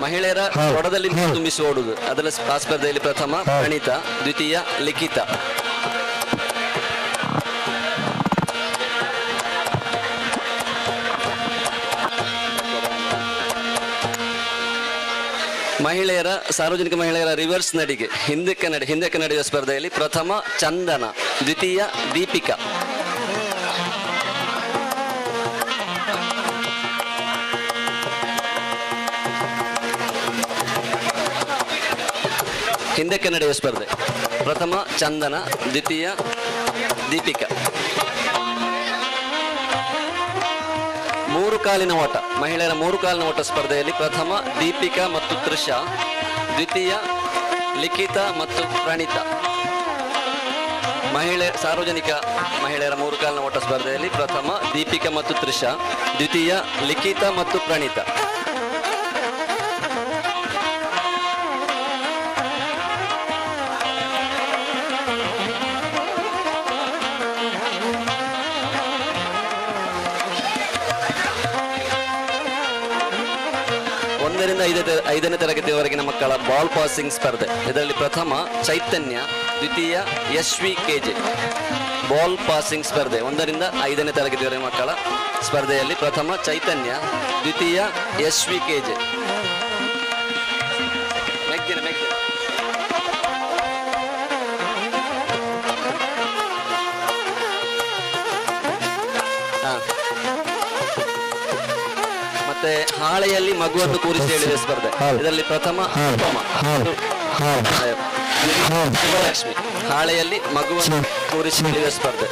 ಮಹಿಳೆಯರ ಕೊಡದಲ್ಲಿ ನೀರು ತುಂಬಿಸಿ ಓಡುವುದು, ಅದರ ಆ ಸ್ಪರ್ಧೆಯಲ್ಲಿ ಪ್ರಥಮ ಪ್ರಣೀತಾ, ದ್ವಿತೀಯ ಲಿಖಿತಾ. ಮಹಿಳೆಯರ ಸಾರ್ವಜನಿಕ ಮಹಿಳೆಯರ ರಿವರ್ಸ್ ನಡಿಗೆ, ಹಿಂದಕ್ಕೆ ನಡೆ ಹಿಂದಕ್ಕೆ ನಡೆಯುವ ಸ್ಪರ್ಧೆಯಲ್ಲಿ ಪ್ರಥಮ ಚಂದನ, ದ್ವಿತೀಯ ದೀಪಿಕಾ. ಹಿಂದಕ್ಕೆ ನಡೆಯುವ ಸ್ಪರ್ಧೆ, ಪ್ರಥಮ ಚಂದನ, ದ್ವಿತೀಯ ದೀಪಿಕಾ. ಮೂರು ಕಾಲಿನ ಓಟ, ಮಹಿಳೆಯರ ಮೂರು ಕಾಲಿನ ಓಟ ಸ್ಪರ್ಧೆಯಲ್ಲಿ ಪ್ರಥಮ ದೀಪಿಕಾ ಮತ್ತು ತ್ರಿಷಾ, ದ್ವಿತೀಯ ಲಿಖಿತಾ ಮತ್ತು ಪ್ರಣೀತಾ. ಸಾರ್ವಜನಿಕ ಮಹಿಳೆಯರ ಮೂರು ಕಾಲಿನ ಓಟ ಸ್ಪರ್ಧೆಯಲ್ಲಿ ಪ್ರಥಮ ದೀಪಿಕಾ ಮತ್ತು ತ್ರಿಷಾ, ದ್ವಿತೀಯ ಲಿಖಿತಾ ಮತ್ತು ಪ್ರಣೀತಾ. ಒಂದರಿಂದ ಐದನೇ ತರಗತಿಯವರೆಗಿನ ಮಕ್ಕಳ ಬಾಲ್ ಪಾಸಿಂಗ್ ಸ್ಪರ್ಧೆ, ಇದರಲ್ಲಿ ಪ್ರಥಮ ಚೈತನ್ಯ, ದ್ವಿತೀಯ ಯಶ್ವಿ ಕೆಜೆ. ಬಾಲ್ ಪಾಸಿಂಗ್ ಸ್ಪರ್ಧೆ 1ರಿಂದ 5ನೇ ತರಗತಿಯವರೆಗಿನ ಮಕ್ಕಳ ಸ್ಪರ್ಧೆಯಲ್ಲಿ ಪ್ರಥಮ ಚೈತನ್ಯ, ದ್ವಿತೀಯ ಯಶ್ವಿ ಕೆಜೆ. ಮೆಗ್ದಿನ ಮೆಗ್ದಿನ. ಮತ್ತೆ ಹಾಳೆಯಲ್ಲಿ ಮಗುವನ್ನು ಕೂರಿಸಿ ಎಳೆಯುವ ಸ್ಪರ್ಧೆ, ಇದರಲ್ಲಿ ಪ್ರಥಮ ಅನುಪಮ, ಶುಭಲಕ್ಷ್ಮಿ. ಹಾಳೆಯಲ್ಲಿ ಮಗುವನ್ನು ಕೂರಿಸಿ ಎಳೆಯುವ ಸ್ಪರ್ಧೆ.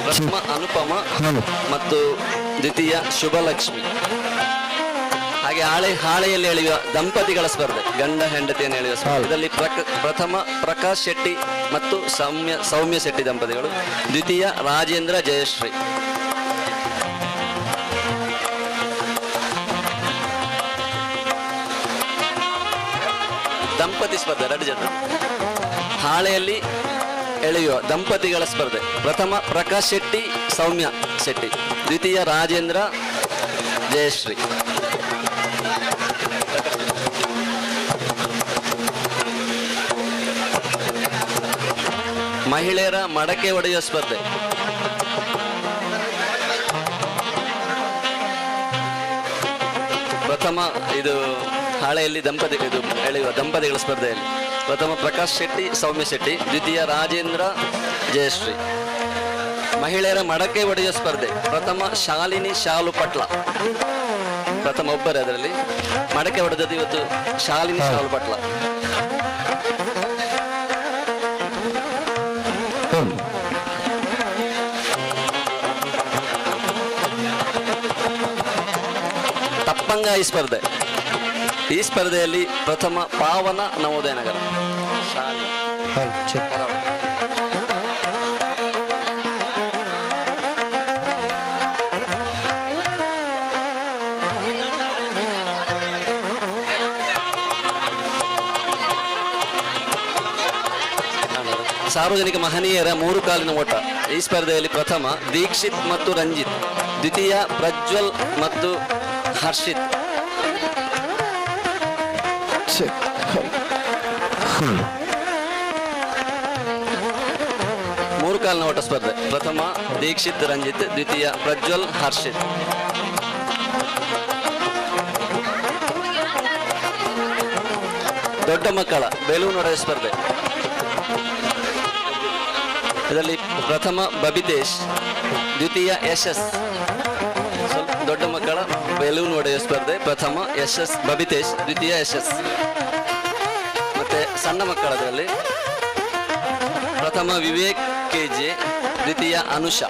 ಪ್ರಥಮ ಅನುಪಮ ಮತ್ತು ದ್ವಿತೀಯ ಶುಭಲಕ್ಷ್ಮಿ. ಹಾಗೆ ಹಾಳೆಯಲ್ಲಿ ಎಳೆಯುವ ದಂಪತಿಗಳ ಸ್ಪರ್ಧೆ, ಗಂಡ ಹೆಂಡತಿಯನ್ನು ಎಳೆಯುವ ಸ್ಪರ್ಧೆ, ಇದರಲ್ಲಿ ಪ್ರಥಮ ಪ್ರಕಾಶ್ ಶೆಟ್ಟಿ ಮತ್ತು ಸೌಮ್ಯ ಶೆಟ್ಟಿ ದಂಪತಿಗಳು, ದ್ವಿತೀಯ ರಾಜೇಂದ್ರ ಜಯಶ್ರೀ. ದಂಪತಿ ಸ್ಪರ್ಧೆ ಎರಡು ಜನ. ಹಾಳೆಯಲ್ಲಿ ಎಳೆಯುವ ದಂಪತಿಗಳ ಸ್ಪರ್ಧೆ. ಪ್ರಥಮ ಪ್ರಕಾಶ್ ಶೆಟ್ಟಿ, ಸೌಮ್ಯ ಶೆಟ್ಟಿ. ದ್ವಿತೀಯ ರಾಜೇಂದ್ರ, ಜಯಶ್ರೀ. ಮಹಿಳೆಯರ ಮಡಕೆ ಒಡೆಯುವ ಸ್ಪರ್ಧೆ. ಪ್ರಥಮ ಇದು ಹಾಳೆಯಲ್ಲಿ ದಂಪತಿ ಇದು ಎಳೆಯುವ ದಂಪತಿಗಳ ಸ್ಪರ್ಧೆಯಲ್ಲಿ ಪ್ರಥಮ ಪ್ರಕಾಶ್ ಶೆಟ್ಟಿ, ಸೌಮ್ಯ ಶೆಟ್ಟಿ. ದ್ವಿತೀಯ ರಾಜೇಂದ್ರ, ಜಯಶ್ರೀ. ಮಹಿಳೆಯರ ಮಡಕೆ ಒಡೆಯುವ ಸ್ಪರ್ಧೆ. ಪ್ರಥಮ ಶಾಲಿನಿ ಶಾಲು ಪಟ್ಲ. ಪ್ರಥಮ ಒಬ್ಬರೇ ಅದರಲ್ಲಿ ಮಡಕೆ ಒಡೆದದ್ದು ಇವತ್ತು ಶಾಲಿನಿ ಶಾಲು ಪಟ್ಲ. ತಪ್ಪಂಗಾಯಿ ಸ್ಪರ್ಧೆ. ಈ ಸ್ಪರ್ಧೆಯಲ್ಲಿ ಪ್ರಥಮ ಪಾವನ ನವೋದಯ ನಗರ. ಸಾರ್ವಜನಿಕ ಮಹನೀಯರ ಮೂರು ಕಾಲಿನ ಓಟ. ಈ ಸ್ಪರ್ಧೆಯಲ್ಲಿ ಪ್ರಥಮ ದೀಕ್ಷಿತ್ ಮತ್ತು ರಂಜಿತ್, ದ್ವಿತೀಯ ಪ್ರಜ್ವಲ್ ಮತ್ತು ಹರ್ಷಿತ್. ಮೂರು ಕಾಲಿನ ಓಟ ಸ್ಪರ್ಧೆ. ಪ್ರಥಮ ದೀಕ್ಷಿತ್ ರಂಜಿತ್, ದ್ವಿತೀಯ ಪ್ರಜ್ವಲ್ ಹರ್ಷಿತ್. ದೊಡ್ಡ ಮಕ್ಕಳ ಬೆಲೂನ್ ಹೊಡೆಯುವ ಸ್ಪರ್ಧೆ. ಇದರಲ್ಲಿ ಪ್ರಥಮ ಬಬಿತೇಶ್, ದ್ವಿತೀಯ ಯಶಸ್. ಸ್ವಲ್ಪ ದೊಡ್ಡ ಮಕ್ಕಳ ಬೆಲೂನ್ ಹೊಡೆಯುವ ಸ್ಪರ್ಧೆ. ಪ್ರಥಮ ಯಶಸ್ ಬಬಿತೇಶ್, ದ್ವಿತೀಯ ಯಶಸ್. ಮತ್ತೆ ಸಣ್ಣ ಮಕ್ಕಳದರಲ್ಲಿ ಪ್ರಥಮ ವಿವೇಕ್ ಕೆ ಜೆ, ದ್ವಿತೀಯ ಅನುಷಾ.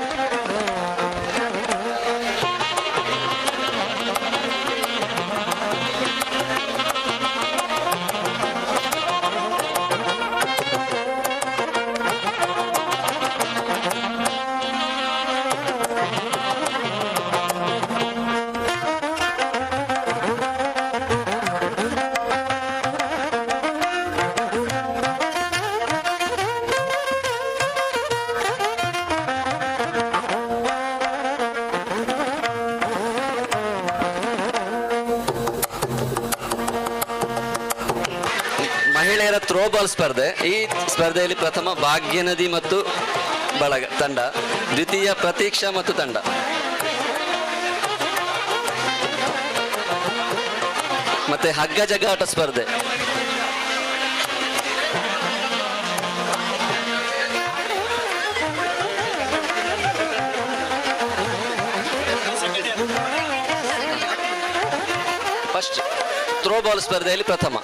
ಮಹಿಳೆಯರ ಥ್ರೋಬಾಲ್ ಸ್ಪರ್ಧೆ. ಈ ಸ್ಪರ್ಧೆಯಲ್ಲಿ ಪ್ರಥಮ ಭಾಗ್ಯನದಿ ಮತ್ತು ಬಳಗ ತಂಡ, ದ್ವಿತೀಯ ಪ್ರತೀಕ್ಷಾ ಮತ್ತು ತಂಡ. ಮತ್ತೆ ಹಗ್ಗ ಜಗ್ಗಾಟ ಸ್ಪರ್ಧೆ. ಫಸ್ಟ್ ಥ್ರೋಬಾಲ್ ಸ್ಪರ್ಧೆಯಲ್ಲಿ ಪ್ರಥಮ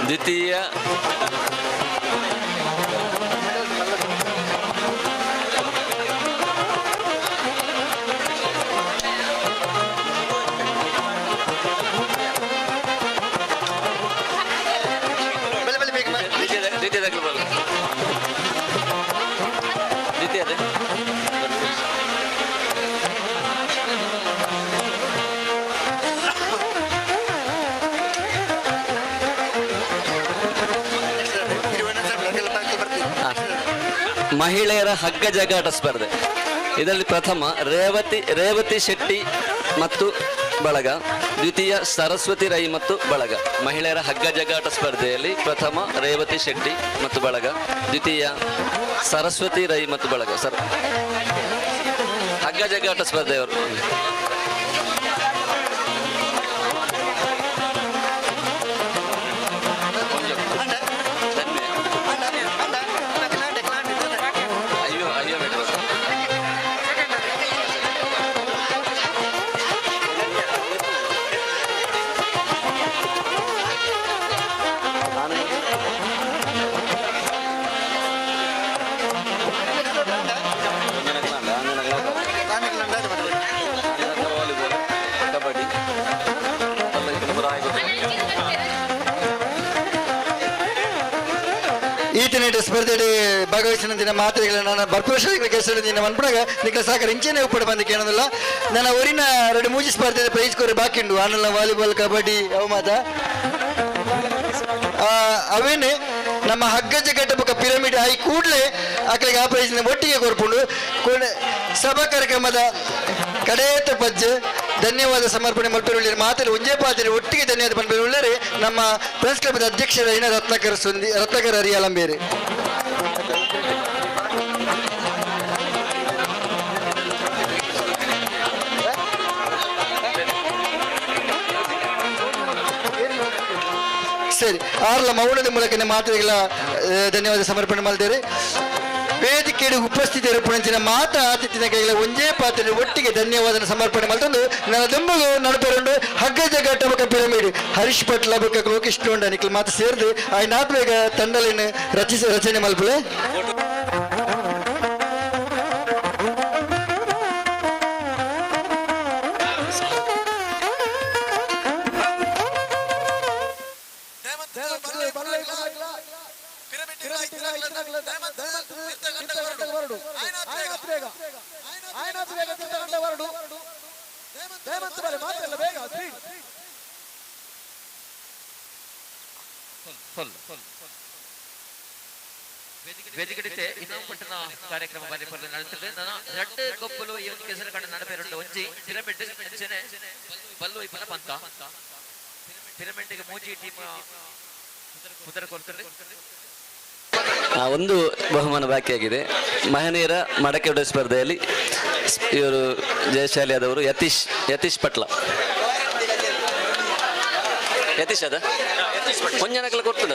ದ್ವಿತೀಯ ಮಹಿಳೆಯರ ಹಗ್ಗ ಜಗ್ಗಾಟ ಸ್ಪರ್ಧೆ. ಇದರಲ್ಲಿ ಪ್ರಥಮ ರೇವತಿ ಶೆಟ್ಟಿ ಮತ್ತು ಬಳಗ, ದ್ವಿತೀಯ ಸರಸ್ವತಿ ರೈ ಮತ್ತು ಬಳಗ. ಮಹಿಳೆಯರ ಹಗ್ಗ ಜಗ್ಗಾಟ ಸ್ಪರ್ಧೆಯಲ್ಲಿ ಪ್ರಥಮ ರೇವತಿ ಶೆಟ್ಟಿ ಮತ್ತು ಬಳಗ, ದ್ವಿತೀಯ ಸರಸ್ವತಿ ರೈ ಮತ್ತು ಬಳಗ. ಸರ್, ಹಗ್ಗ ಜಗ್ಗಾಟ ಸ್ಪರ್ಧೆಯವರು. ಈತನೇಟ ಸ್ಪರ್ಧೆ ಭಾಗವಹಿಸಿನ ದಿನ ಮಾತ್ರೆಗಳ ನಾನು ಬರ್ಪುರ ಕೆಸರು ದಿನ ಮನ್ಪುಣಗ ನಿಖಲ ಸಾಕರ್ ಇಂಚೆನೆ ಉಪ್ಪಡ ಬಂದಕ್ಕೆ ಏನದಲ್ಲ. ನನ್ನ ಊರಿನ ಎರಡು ಮೂಜಿ ಸ್ಪರ್ಧೆ ಪ್ರೈಸ್ ಕೊರೆ ಬಾಕಿ ಉಂಡು, ಆನಲ್ಲ ವಾಲಿಬಾಲ್ ಕಬಡ್ಡಿ ಅವು ಮಾತ. ಅವೇನೆ ನಮ್ಮ ಹಗ್ಗಜ ಕಟ್ಟಬಕ ಪಿರಮಿಡ್ ಆಯಿ ಕೂಡಲೇ ಆಕಳಿಗೆ ಆ ಪ್ರೈಸ್ನ ಒಟ್ಟಿಗೆ ಕೊರ್ಪುಂಡು. ಸಭಾ ಕಾರ್ಯಕ್ರಮದ ಕಡೆಯತ ಪಜ್ಜೆ ಧನ್ಯವಾದ ಸಮರ್ಪಣೆ ಮಲ್ಪೆರುಳ್ಳೇರು ಮಾತಲ್ಲಿ ಒಂಜೇ ಪಾತ್ರೆ ಒಟ್ಟಿಗೆ ಧನ್ಯವಾದ ಮಲ್ಪೆರುಳ್ಳೇರು ನಮ್ಮ ಪ್ರೆಸ್ ಕ್ಲಬ್ದ ಅಧ್ಯಕ್ಷರಾಯಿನ ರತ್ನಾಕರ್ ಸುಂದಿ ರತ್ನಾಕರ್ ಅರಿಯಾಲಂಬೇರು. ಸರಿ, ಆರ್ಲ ಮೌನದ ಮೂಲಕ ಮಾತುಗಳ ಧನ್ಯವಾದ ಸಮರ್ಪಣೆ ಮಾಡ್ತೇವೆ. ವೇದಿಕೆಯಲ್ಲಿ ಉಪಸ್ಥಿತರು ಪುಣಂಚಿನ ಮಾತಾ ಆತಿಥ್ಯನ ಕೈಗಳ ಒಂಜೇ ಪಾತ್ರೆ ಒಟ್ಟಿಗೆ ಧನ್ಯವಾದ ಸಮರ್ಪಣೆ ಮಾಡ್ತಂದು ನನ್ನ ದುಂಬಗು ನಡಪರುಂಡು ಹಗ್ಗಜ ಘಟ್ಟಬಕ ಪಿರಮಿಡ್ ಹರೀಶ್ ಪಟ್ಲ ಬೊಕ್ಕ ಲೋಕೇಶ್ ಟೋಂಡ ನಿಕ್ಲು ಮಾತು ಸೇರ್ದು ಆಯ್ನಾತ್ ಬೇಗ ತಂಡಲಿನ ರಚನೆ ಮಲ್ಪುಲೆ. ವೇದಿಕೆಡಿತೆ ಇನ್ನೂ ಪಟ್ಟಣ ಕಾರ್ಯಕ್ರಮ ಬಾರಿ ಪರ್ಲ ನಡೆಸಿದೆ. ನನ್ನ ರಡ್ಡು ಗೊಪ್ಪಲು ಈ ಒಂದು ಕೆಸರು ಕಂಡ ನಡಪೆ ರೊಡ್ಡು ಒಂಜಿ ಪಿರಮಿಡ್ ಅಂಚನೆ ಬಲ್ಲು ಇಪ್ಪನ ಪಂತ ಪಿರಮಿಡ್ಗೆ ಮೂಜಿ ಟೀಮ್ ಉತ್ತರ ಕೊಡ್ತಾರೆ. ಒಂದು ಬಹುಮಾನ ಬಾಕಿಯಾಗಿದೆ. ಮಹನೀಯರ ಮಡಕೆ ಹೊಡೆಯುವ ಸ್ಪರ್ಧೆಯಲ್ಲಿ ಇವರು ಜಯಶಾಲಿಯಾದವರು ಯತೀಶ್ ಯತೀಶ್ ಪಟ್ಲ. ಯತೀಶ್ ಅದ ಒಂಜನಕಲ ಕೊಡ್ತದ.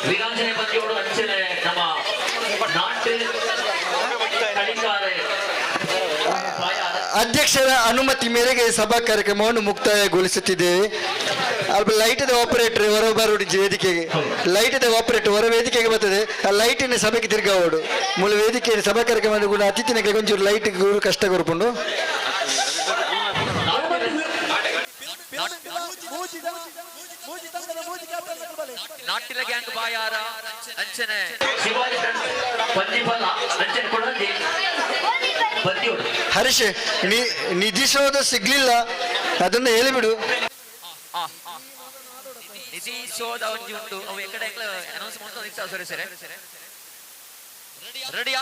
ವೀರಾಂಜನೆ ಬಂದಿಯೋಡು ಅಂಚನೆ ನಮ್ಮ ನಾட்டு ಅಧ್ಯಕ್ಷರ ಅನುಮತಿ ಮೇರೆಗೆ ಸಭಾ ಕಾರ್ಯಕ್ರಮವನ್ನು ಮುಕ್ತಾಯಗೊಳಿಸುತ್ತಿದ್ದೇವೆ. ಅಲ್ಪ ಲೈಟ್ದ ಆಪರೇಟರ್ ಹೊರ ಬರೋಡು ವೇದಿಕೆಗೆ, ಲೈಟ್ದ ಆಪರೇಟರ್ ಹೊರ ವೇದಿಕೆಗೆ ಬರ್ತದೆ. ಆ ಲೈಟಿನ ಸಭೆಗೆ ತಿರ್ಗಾವೋಡು ಮೂಲ ವೇದಿಕೆ ಸಭಾ ಕಾರ್ಯಕ್ರಮ ಕೂಡ ಅತಿಥಿನ ಒಂಚೂರು ಲೈಟ್ ಕಷ್ಟ ಕೊರ್ಪುಂಡು. ನಾಟಿಲ ಗ್ಯಾಂಗ್ ಬಾಯಾರ ಅಂಚನೆ ಶಿವಾಜಿ ಪಂಜಿಪಲ್ಲ ಅಂಚನೆ ಕೊಡಂಜಿ ಬಂದಿಯೋಡು. ಹರೀಶ್, ನಿಧಿಶೋಧ ಸಿಗ್ಲಿಲ್ಲ, ಅದನ್ನು ಹೇಳಿಬಿಡು. ನಿಧಿ ಶೋಧ ಒಂಜಿ ಉಂಟು, ಅವು ಎಕಡೆ ಅನೌನ್ಸ್ ಮಾಡ್ಕೊಂಡು ಇತ್ತ. ಸರಿ ಸರಿ ರೆಡಿಯಾ?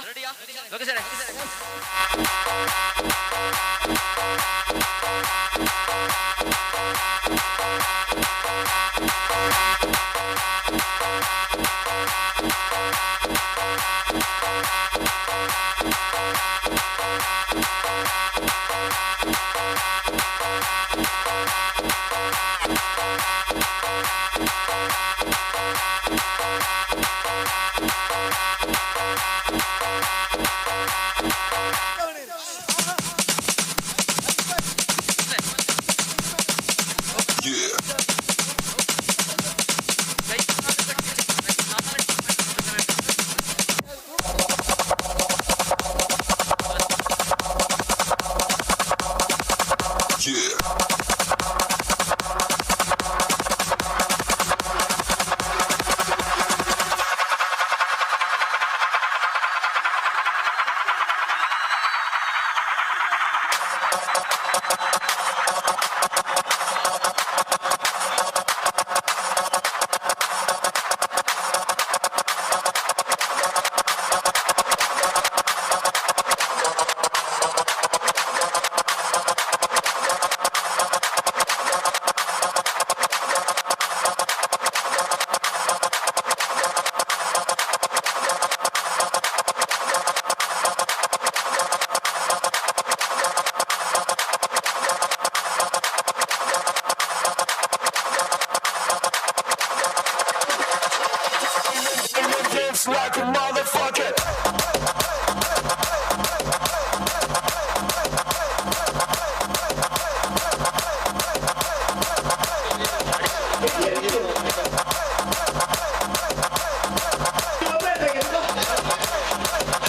Okay sir. like a motherfucker.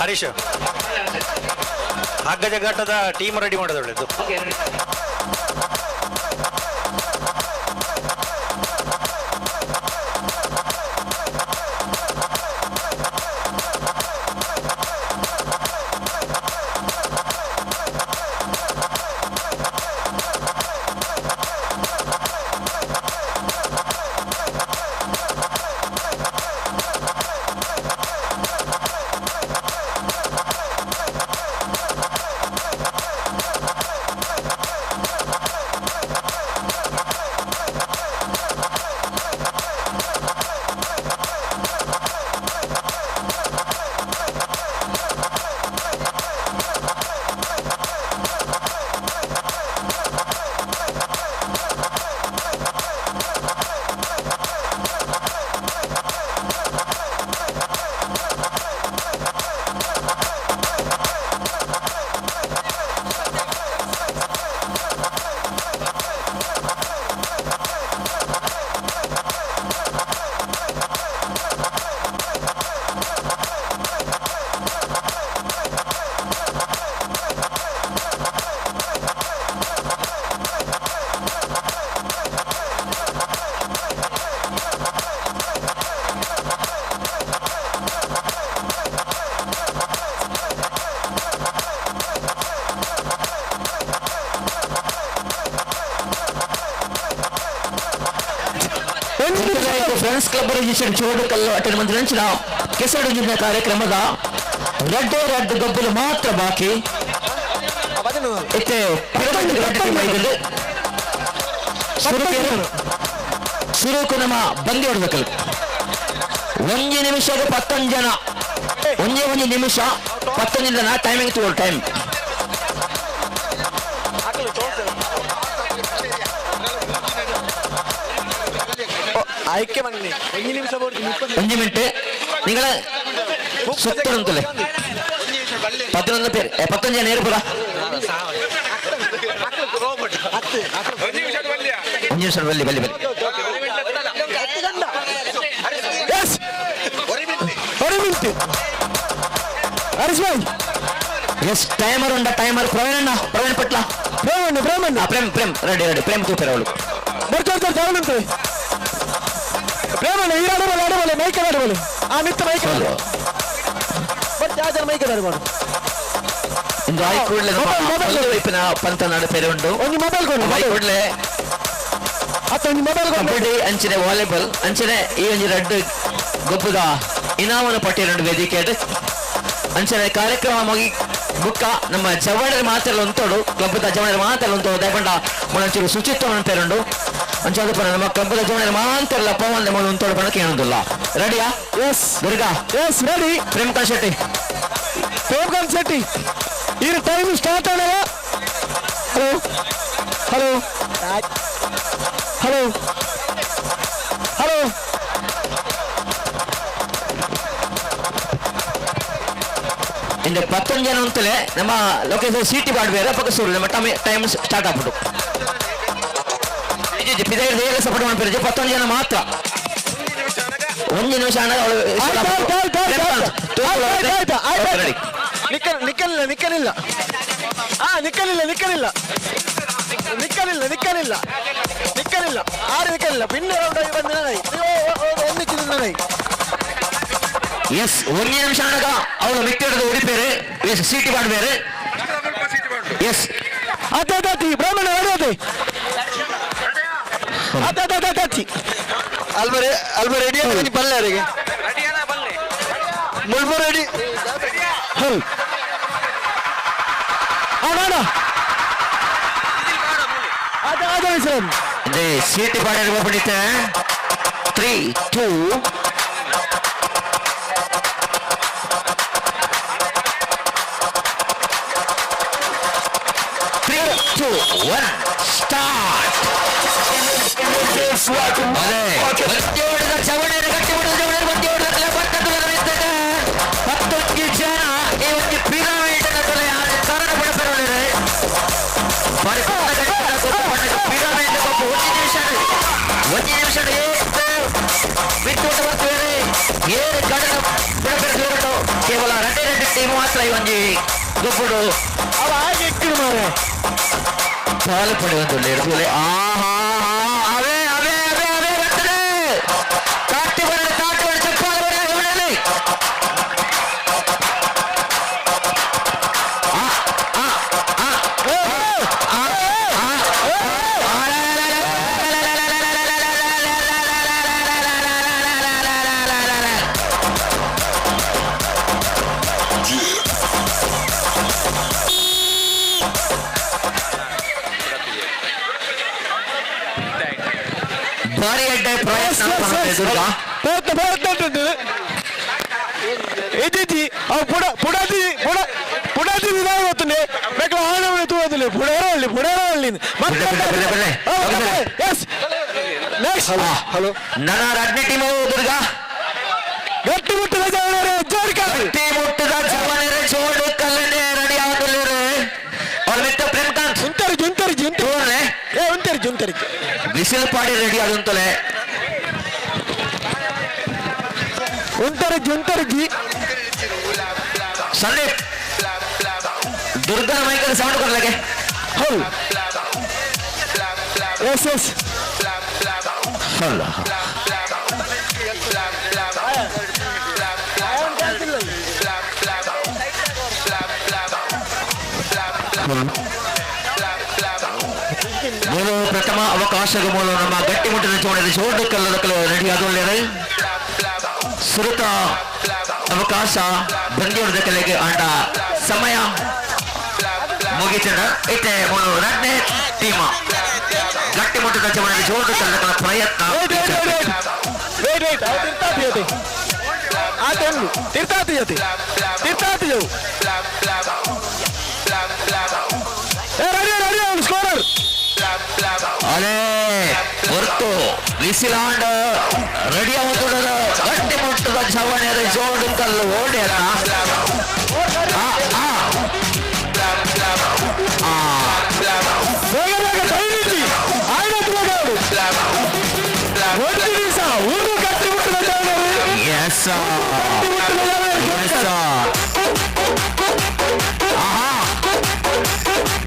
Harish ಹಗ್ಗ ಜಗ್ಗಾಟದ ಟೀಮ್ ರೆಡಿ ಮಾಡೋದು ಒಳ್ಳೆದು. ಫ್ರೆಂಡ್ಸ್ ಕ್ಲಬ್ ರಿಜಿಸ್ಟರ್ಡ್ ಚೋಡುಕಲ್ಲು ಅಟೆಂಡ್ ಮಂತ್ರಿ ಕೆಸರು ಜಿಲ್ಲೆ ಕಾರ್ಯಕ್ರಮದ ರಡ್ಡೆ ರಡ್ಡು ಗಬ್ಬಲು ಮಾತ್ರ ಬಾಕಿ. ಇತ್ತೆ ಸುರುಕು ನಮ್ಮ ಬಂದಿ ಹೊಡ್ಬೇಕಲ್ಲ. ಒಂಜಿ ನಿಮಿಷದ 11 ಜನ, ಒಂಜೇ ಒಂಜಿ ನಿಮಿಷ 11 ಜನ ಟೈಮಿಂಗ್ ತಗೊಳ್ಳಿ ಟೈಮ್. ಆಯ್ಕೆ ಬನ್ನಿ ಒಂಜಿ ನಿಮಿಷ ಒಂಜಿ ಮಿನಿಟ್ ನಿಗಳ ಸುತ್ತುಂತಲೆ 11 പേര് 11 ಜನ ಏರ್ಪುರ. ಒಂಜಿ ನಿಮಿಷ ಬಲ್ಲಿ ಬಲ್ಲಿ ಬಲ್ಲಿ. ಹರೀಶ್ ಭಾಯ್. ಎಸ್ ಟೈಮರ್ ಉಂಡ ಟೈಮರ್ ಪ್ರವೀಣ್ ಅಣ್ಣ, ಪ್ರವೀಣ್ ಪಟ್ಲ, ಪ್ರೇಮ್ ಪ್ರೇಮ್ ಅಣ್ಣ, ಪ್ರೇಮ್ ಪ್ರೇಮ್ ರೆಡಿ ರೆಡಿ ಪ್ರೇಮ್ ತೂಪೆರ ಅವಳು. ಬರ್ತಾರೆ ಬರ್ತಾರೆ ಪ್ರೇಮಣ್ಣ ಈ ಆಡಬಲ್ಲ ಆಡಬಲ್ಲ ಮೈಕ್ ಆಡಬಲ್ಲ ಆ ಮಿತ್ತ ಮೈಕ್ ಬರ್ತೆ ಆ ಜನ ಮೈಕ್ ಆಡಬಲ್ಲ. ಇಂದು ಆಯ್ ಕೂಡಲೇ ವೈಪಿನ ಪಂತ ನಡುಪೇರೆ ಉಂಟು. ಒಂಜಿ ಮೊಬೈಲ್ ಕೊಡು ಆಯ್ ಕೂಡಲೇ ಅತ್ತ ಒಂಜಿ ಮೊಬೈಲ್ ಕೊಡು. ಕಬಡ್ಡಿ ಅಂಚನೆ ವಾಲಿಬಾಲ್ ಅಂಚನೆ ಈ ಒಂಜಿ ರಡ್ಡು ಗೊಬ್ಬುದ ಇನಾಮನ ಪಟ್ಟಿರುಂಡು ವೇದಿಕೆ ಅಂಚನೆ ಕಾರ್ಯಕ್ರಮ ಮುಗಿ ಬುಕ್ಕ ನಮ್ಮ ಜವಳರು ಮಾತ್ರ ಉಂಟೋಡು ಕ್ಲಬ್ದ ಜವಳರು ಮಾತ್ರ ಉಂಟೋಡು ದಯಪಂಡ ಮೊಳಚೂರು ಶುಚಿತ್ವ ಪೇರುಂಡು ಅಂಚಾದ ಪರ ನಮ್ಮ ಕ್ಲಬ್ದ ಜವಳರು ಮಾತ್ರ ಪವನ್ ಮೊಳ ಉಂಟೋಡು ಪಣ ಕೇಳುದಿಲ್ಲ. ರೆಡಿಯಾ? Yes Durga. Yes ready. Premkant Shetty. Premkant Shetty ಈ ಟೈಮ್ ಸ್ಟಾರ್ಟ್ ಆಗಲ್ಲ. ಹಲೋ ಹಲೋ ಹಲೋ ಹಲೋ ಇಂದು 11 ಜನ ಅಂತಲೇ ನಮ್ಮ ಲೊಕೇಶನ್ ಸೀಟಿ ಬಾಡ್ಬೇರೆ ಪಕ್ಕ ಸುರು ನಮ್ಮ ಟೈಮ್ ಸ್ಟಾರ್ಟ್ ಆಗ್ಬಿಟ್ಟು ಸಪೋರ್ಟ್ ಮಾಡ್ತಾರೆ. 11 ಜನ ಮಾತ್ರ ಒಂದು ನಿಮಿಷ ನಿಕ್ಕಲಿಲ್ಲ ನಿಕ್ಕಲಿಲ್ಲ ಆ ನಿಕ್ಕಲಿಲ್ಲ ನಿಕ್ಕಲಿಲ್ಲ ನಿಕ್ಕಲಿಲ್ಲ ನಿಕ್ಕಲಿಲ್ಲ ನಿಕ್ಕಲಿಲ್ಲ ಆರು ನಿಕ್ಕಲಿಲ್ಲ ಪಿನ್ ರೌಂಡ್ ಆಗಿ ಬಂದ ಒಂದಿಚ್ಚು ನನಗೆ. ಎಸ್ ಒಂದು ನಿಮಿಷ ಅಣಗ ಅವಳು ಮಿಕ್ಕ ಹಿಡಿದು ಉಡಿಪೇರೆ ಸೀಟಿ ಮಾಡಬೇರೆ. ಎಸ್ ಅತ್ತೆ ಅತ್ತಿ ಬ್ರಾಹ್ಮಣ ಅದೇ ಅತ್ತೆ ಅತ್ತೆ ಅತ್ತಿ ಅಲ್ಬ ಅಲ್ಬ ರೆಡಿ ಆಗಿ ಬಲ್ಲೆ ಅವರಿಗೆ ಮುಳ್ಬು ರೆಡಿ. ಹಲ್ ಅಣ್ಣ ಅದೇ ಅದೇ ಸರ್ ಅದೇ ಸೀಟಿ ಪಾಡಿರುವ ಪಡಿತ 3 2 3 2 1 ಸ್ಟಾರ್ಟ್. ಅದೇ ಚವಣಿಯನ್ನು ಗಟ್ಟಿ ಬಿಡುದು, ಚವಣಿಯನ್ನು ಮಧ್ಯ ಹೊಡೆದ ಬರ್ತದೆ. ಬರ್ತೀವಿ ಏರು ಕಡನ ಬಿಡಪೆರಡು ಕೇವಲ ರೆಡ್ಡಿ ರೆಡ್ಡಿ ಟೀಮ್ ಮಾತ್ರ ಈ ಒಂಜಿ ಗೊಬ್ಬುಡು ಅವ ಹಾಗೆ ಎಕ್ಕಿಡು ಮಾರೆ ಪಾಲು ಪಡೆಯುವಂತ ಆಹಾ ಅವೇ ಅವೇ ಅವೇ ಅವೇ ಬರ್ತದೆ ತಾಟಿ ಬರಲಿ ತಾಟಿ ಬರಲಿ ಚಪ್ಪಾಳೆ ಬರಲಿ ಹೊಡಲಿ. ಆ, ಆ, ಆ, ಆ, ಆ, ಆ, ಭಾರಿ ಅಡ್ಡ ಪ್ರಯತ್ನ ಮಾಡ್ತಾ ದುರ್ಗಾ. ಪ್ರಯತ್ನ ಪ್ರಯತ್ನ ಉಂಟು ಇದ್ದಿದ್ದಿ ಅವು ಪುಡ ಪುಡಾತಿ ಪುಡ ಪುಡಾತಿ ನಿಧಾನ ಗೊತ್ತುಂಡೆ ಬೇಕಲ್ಲ ಆಣ ತೂವದಿಲ್ಲ ಪುಡೇರಳ್ಳಿ ಪುಡೇರಳ್ಳಿ ಎಸ್ ನೆಕ್ಸ್ಟ್ ಹಲೋ ನನ್ನ ರಡ್ನೇ ಟೀಮ್ ದುರ್ಗಾ ಗಟ್ಟಿ ಮುಟ್ಟಿದ ಜವನರೇ ಜೋಡ್ಕಲ್ ಗಟ್ಟಿ ಮುಟ್ಟಿದ ಜವನರೇ ಜೋಡು ಕಲ್ಲನೆ ರೆಡಿ ಆಗುತ್ತಿಲ್ಲರೆ ಅವ್ರ ಮಿತ್ರ ಪ್ರೇಮ್ಕಾಂತ್ ಉಂತರಿಜಿ ಉಂತರಿಜಿ ತೋರ್ಲೆ ಏ ಉಂತರಿಜಿ ಉಂತರಿಜಿ ಬಿಸಿಲು ಪಾಡಿ ರೆಡಿ ಆದಂತಲೆ ಉಂತರಿಜಿ ಉಂತರಿಜಿ ಸಂದೀಪ್ ದುರ್ಗನ ಮೈಕಲ್ಲಿ ಸೌಂಡ್ ಕೊಡ್ಲಕ್ಕೆ ಹೌದು ಎಸ್ ಎಸ್ ಅಲ್ಲ ಮೂರು ಪ್ರಥಮ ಅವಕಾಶದ ಮೂಲ ನಮ್ಮ ಗಟ್ಟಿಮುಟ್ಟಿನ ಚೋಣದ ಚೋಡು ಕಲ್ಲದ ರೆಡಿ ಆದೊಳ್ಳೆಯದು ಸುರುತ ಅವಕಾಶ ಬಂದಿಯವರದ ಕಲೆಗೆ ಆಂಡ ಸಮಯ ಮುಗಿತದ ಇತ್ತೆ ಮೂರು ರಡ್ನೇ ಟೀಮ ಗಟ್ಟಿಮುಟ್ಟದ ಚವಣದ ಜೋಡು ಕಲ್ಲದ ಪ್ರಯತ್ನ ವೇಟ್ ವೇಟ್ ವೇಟ್ ಅವು ತಿರ್ತಾತಿ ಜೊತೆ ಆತ ಉಂಡು ತಿರ್ತಾತಿ ಜೊತೆ ತಿರ್ತಾತಿ ಜವು ಏ ರೆಡಿ ರೆಡಿ ಅವನು ಸ್ಕೋರರ್ ಅಲೇ ಹೊರತು ಬಿಸಿಲಾಂಡ ರೆಡಿ ಆಗುತ್ತದೆ ಗಟ್ಟಿ ಮುಟ್ಟದ ಚವಣೆಯ ಜೋಡು ಕಲ್ಲು ಓಡ್ಯಾರ ಆ, ಆ. ಆ. ಬೇಗ ಬೇಗ ಟೈಮ್ ಇಜ್ಜಿ ಆಯ್ತು ಬೇಗ ಅವನು ಒಂದು ದಿವಸ ಊರು ಕಟ್ಟಿ ಮುಟ್ಟದ ಜವನರು Yes, sir. Yes, sir. ಆಹಾ.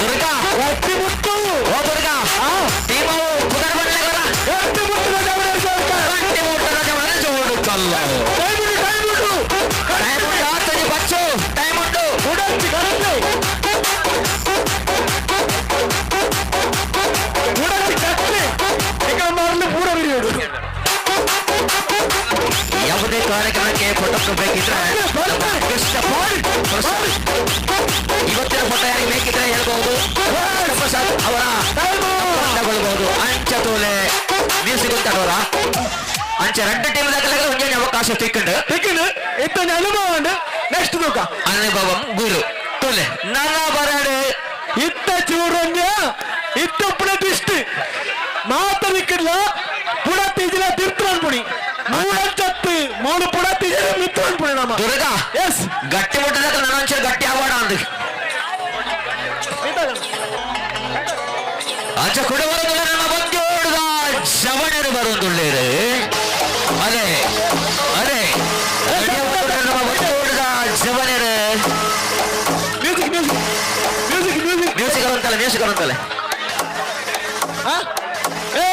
ದುರ್ಗಾ ಗಟ್ಟಿ ಮುಟ್ಟು ಓ ದುರ್ಗಾ ಟೀಮು ಪುನರ್ ಬರಲಿ ಗಟ್ಟಿ ಮುಟ್ಟದ ಜವನರು ಗಟ್ಟಿ ಮುಟ್ಟದ ಚವಣೆ ಜೋಡು ಕಲ್ಲು ಟೈಮ್ ಉಂಟು ಟೈಮ್ ಉಂಟು ಟೈಮ್ ಉಂಟು ಆತನಿ ಬಚ್ಚು ಟೈಮ್ ಉಂಟು ಉಡಚ್ಚಿ ಕರೆಕ್ಟ್ ಉಡಚ್ಚಿ ಕಟ್ಟೆ ಈಗ ಮಾರಲು ಪೂರ ಬಿರಿಯೋಡು ಯಾವುದೇ ಕಾರ್ಯಕ್ರಮಕ್ಕೆ ಫೋಟೋ ಬೇಕಿದ್ರೆ ನಮ್ಮ ಕೃಷ್ಣ ಪ್ರಸಾದ್. ಇವತ್ತಿನ ಫೋಟೋ ಯಾರಿಗೆ ಬೇಕಿದ್ರೆ ಹೇಳ್ಬಹುದು ಕೃಷ್ಣ ಪ್ರಸಾದ್ ಅವರ ತಗೊಳ್ಬಹುದು ಅಂಚ ತೋಲೆ ಮ್ಯೂಸಿಕ್ ತಗೋರ ಅಂಚ రెండు ಟೀಮ್ ದಾಖಲೆಗೆ ಒಂದೇ ಅವಕಾಶ ತಿಕ್ಕೊಂಡು ತಿಕ್ಕೊಂಡು ಇತ್ತೊಂದು ಅನುಭವ ಉಂಟು ನೆಕ್ಸ್ಟ್ ತೂಕ ಅನುಭವಂ ಗುರು ತೋಲೆ ನನ್ನ ಬರಡು ಇತ್ತ ಚೂರೊಂಜ ಇತ್ತ ಪುಡ ದಿಷ್ಟಿ ಮಾತ ನಿಕ್ಕಿಡ್ಲ ಪುಡ ತೀಜಿಲ ತಿರ್ತು ಅನ್ಪುಣಿ ಮೂಡಂಚತ್ತು ಮೂಡು ಪುಡ ತೀಜಿಲ ಮಿತ್ತು ಅನ್ಪುಣಿ ನಮ್ಮ ದುರ್ಗಾ ಎಸ್ ಗಟ್ಟಿ ಮುಟ್ಟದಾಗ ನನ್ನ ಒಂಚೂರು ಗಟ್ಟಿ ಆವಾಡ ಅಂದು ಅಂಚ ಕುಡ ಬರೋದಿಲ್ಲ ನಮ್ಮ ಬಂದ್ಯೋಡ್ದ ಜವಣರು ಬರೋದುಳ್ಳೇರು ಅದೇ ಅದೇ ನಮ್ಮ ಬಂದ್ಯೋಡ್ದ ಜವಣರು music music music music music ಅಂತಲ್ಲ ಮ್ಯೂಸಿಕ್ ಅಂತಲ್ಲ ಆ? ಏ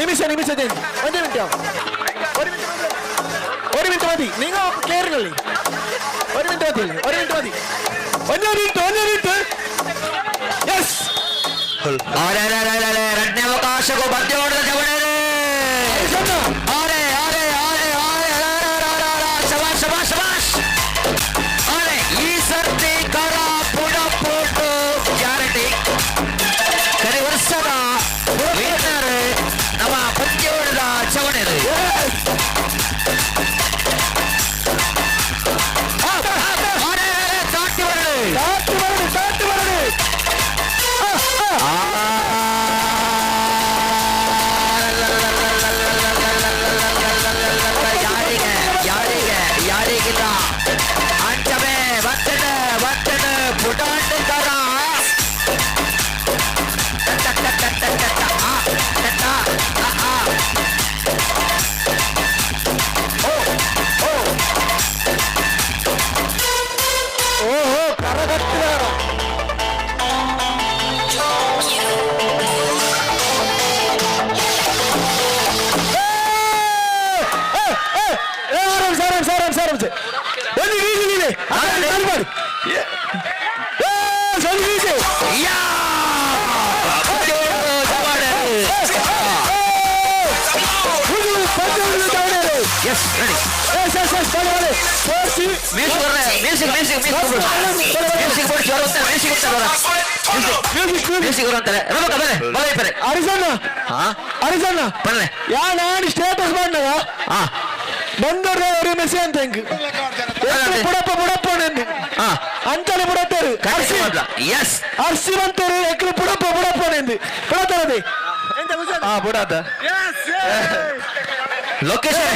ನಿಮಿಷ ನಿಮಿಷ ಜಯಂತ್ ಒಂದೇ ಮಿನಿಟ್ ഒരു മിനിറ്റ് മതി നിങ്ങൾ കേറുകളി ഒരു മിനിറ്റ് മതി ഒരു മിനിറ്റ് മതി ഒന്ന് മിനിറ്റ് ഒന്ന് മിനിറ്റ് എസ് ಎರಡನೇ ಅವಕಾಶಕ್ಕೂ ಬಂದ್ಯೋಡ್ದ ಜವಣರು ಅರೆ ಅರೆ ಅರೆ ಅರೆ ಶಬಾಷ್ ಶಬಾಷ್ ಶಬಾಷ್ ಅರೆ ಈ ಸರ್ತಿ ಕರ ಪುಡ ಪೋಟು ಗ್ಯಾರಂಟಿ ಕರೆ ವರ್ಷದ ವಿನ್ನರ್ ನಮ್ಮ ಪಂದ್ಯೋಡದ ಚವಣರು ತಾಟಿ ಬರಡು ತಾಟಿ ಬರಡು ತಾಟಿ ಬರಡು ಆ ತಾಳಿ ತಾಳಿ ಮಾಡಿ. ಏ ಸರಿ. ಯಾ yes ready. Yes yes yes, ಬಲೆ ಬಲೆ ಫೋರ್. ಮ್ಯೂಸಿಕ್ ಬರ್ರೆ, music music music music board ಜೋರು ಅಂತಾರೆ, ಮ್ಯೂಸಿಕ್ ಅಂತಾರೆ, ಮ್ಯೂಸಿಕ್ ಮ್ಯೂಸಿಕ್ ಬರೋ ಅಂತಾರೆ. ರಮಕ ಬಲೆ ಬಲೆ ಬಲೆ. ಅರಿಸಣ್ಣ. ಹಾ. ಅರಿಸಣ್ಣ. ಬನ್ನೆ. ಯಾ ನಾನು ಸ್ಟೇಟಸ್ ಮಾಡ್ನಾಗ ಹಾ ಬಂದವ್ರ ಮೆಸ್ಸಿ ಅಂತ ಹೆಂಗ್ ಬುಡಪ್ಪ ಬುಡಪ್ಪ ನಂದು ಹಾ ಅಂಚನೆ ಬುಡತ್ತೇರು. ಅರ್ಸಿ. ಎಸ್. ಅರ್ಸಿ ಬಂತೇರು ಎಕ್ಲು ಬುಡಪ್ಪ ಬುಡಪ್ಪ ನಂದು ಬುಡತ್ತಾರದೆ. ಹಾ ಬುಡಾತ. ಲೊಕೇಶನ್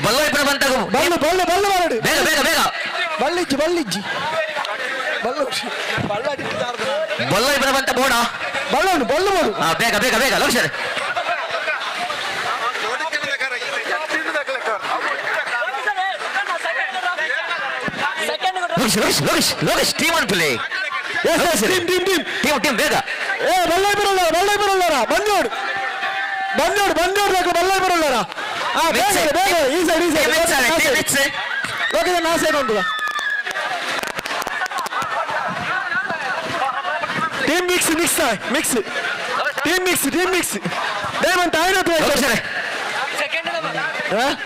ಬಲ್ಲ ಇಬ್ಬರ ಬಂತಾಗ. ಬಲ್ಲು ಬಲ್ಲು ಬಲ್ಲು ಮಾಡು. ಬೇಗ ಬೇಗ ಬೇಗ. ಬಲ್ಲಿಜ್ಜಿ ಬಲ್ಲಿಜ್ಜಿ ಬಲ್ಲು. ಬಲ್ಲ ಇಬ್ಬರ ಬಂತ ಬೋಡ. ಬಲ್ಲೋಡು ಬಲ್ಲು ಬೋಡು. ಹಾ ಬೇಗ ಬೇಗ ಬೇಗ location. Lokesh Lokesh Lokesh Lokesh, team on play. Yes yes, team team team. Team team ಬೇಗ. ಏ ಬಲ್ಲ ಬರಲ್ಲ ಬಲ್ಲ ಬರಲ್ಲಾರ, ಬಂದೋಡು ಬಂದೋಡು ಬಂದೋಡು ಬೇಕು ಬಲ್ಲ ಬರಲ್ಲಾರ. ಹಾ ಬೇಗ ಬೇಗ, ಈ ಸೈಡ್ ಈ ಸೈಡ್. ಓಕೆ, ನಾ ಸೈಡ್ ಉಂಟು. Team mix mix mix, team mix team mix. ದೇವಂತ ಆಯ್ತು.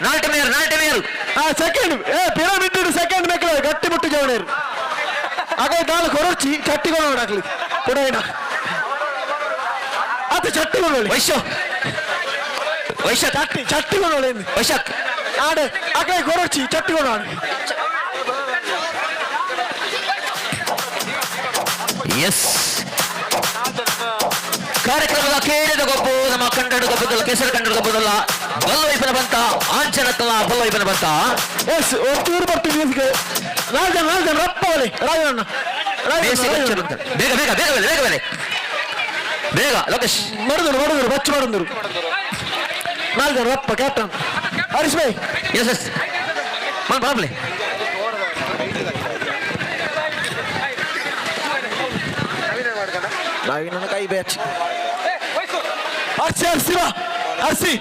ನಾಲ್ಕು ಟೀಮ್ ಯಾರು? ನಾಲ್ಕು ಟೀಮ್ ಯಾರು? ಹಾ ಸೆಕೆಂಡ್. ಏ ಪಿರಮಿಡ್ ಸೆಕೆಂಡ್ ಮೆಕ್ಕಲ ಗಟ್ಟಿ ಮುಟ್ಟು ಜವಣೇರು ಆಗ ದಾಳ ಕೊರೊಚ್ಚಿ ಚಟ್ಟಿ ಕೊಡೋಣ ಹಾಕ್ಲಿ ಕೊಡೋಣ ಆತ ಚಟ್ಟಿ ಕೊಡೋಳಿ. ವೈಶ್ಯ ವೈಶ್ಯ. ಚಟ್ಟಿ ಚಟ್ಟಿ ಕೊಡೋಳಿ. ವೈಶಾಖ್. ಆಡೆ ಆಕಡೆ ಕೊರೊಚ್ಚಿ ಚಟ್ಟಿ ಕೊಡೋಣ. ಎಸ್, ಕಾರ್ಯಕ್ರಮದ ಕೇಳಿದ ಗೊಬ್ಬು ನಮ್ಮ ಕಂಡಡು ಗೊಬ್ಬದಲ್ಲ, ಕೆಸರು ಕಂಡಡು ಗೊಬ್ಬದಲ್ಲ, ಬಲ್ಲವೈಪನ ಬಂತ ಆಂಚನತ್ತಲ ಬಲ್ಲವೈಪನ ಬಂತ. ಎಸ್, ಒಂಚೂರು ಬರ್ತೀವಿ ಮ್ಯೂಸಿಕ್. ನಾಲ್ಕು ಜನ ನಾಲ್ಕು ಜನ ರಪ್ಪ ಒಲೆ ರಾಜಣ್ಣ. ಬೇಗ ಬೇಗ ಬೇಗ ಬೇಗ ಬೇಗ ಬೇಗ ಬೇಗ ಲೋಕೇಶ್. ಮಡದರು ಮಡದರು ಬಚ್ಚು ಮಡದರು. ನಾಲ್ಕು ಜನ ರಪ್ಪ ಕ್ಯಾಪ್ಟನ್ ಹರೀಶ್ ಭಾಯ್. ಎಸ್ ಎಸ್, ಬರಲಿ. ನಾವಿನ್ನ ಕೈ ಬ್ಯಾಚ್. ಹರ್ಷಿ ಹರ್ಷಿ ಬಾ Hershey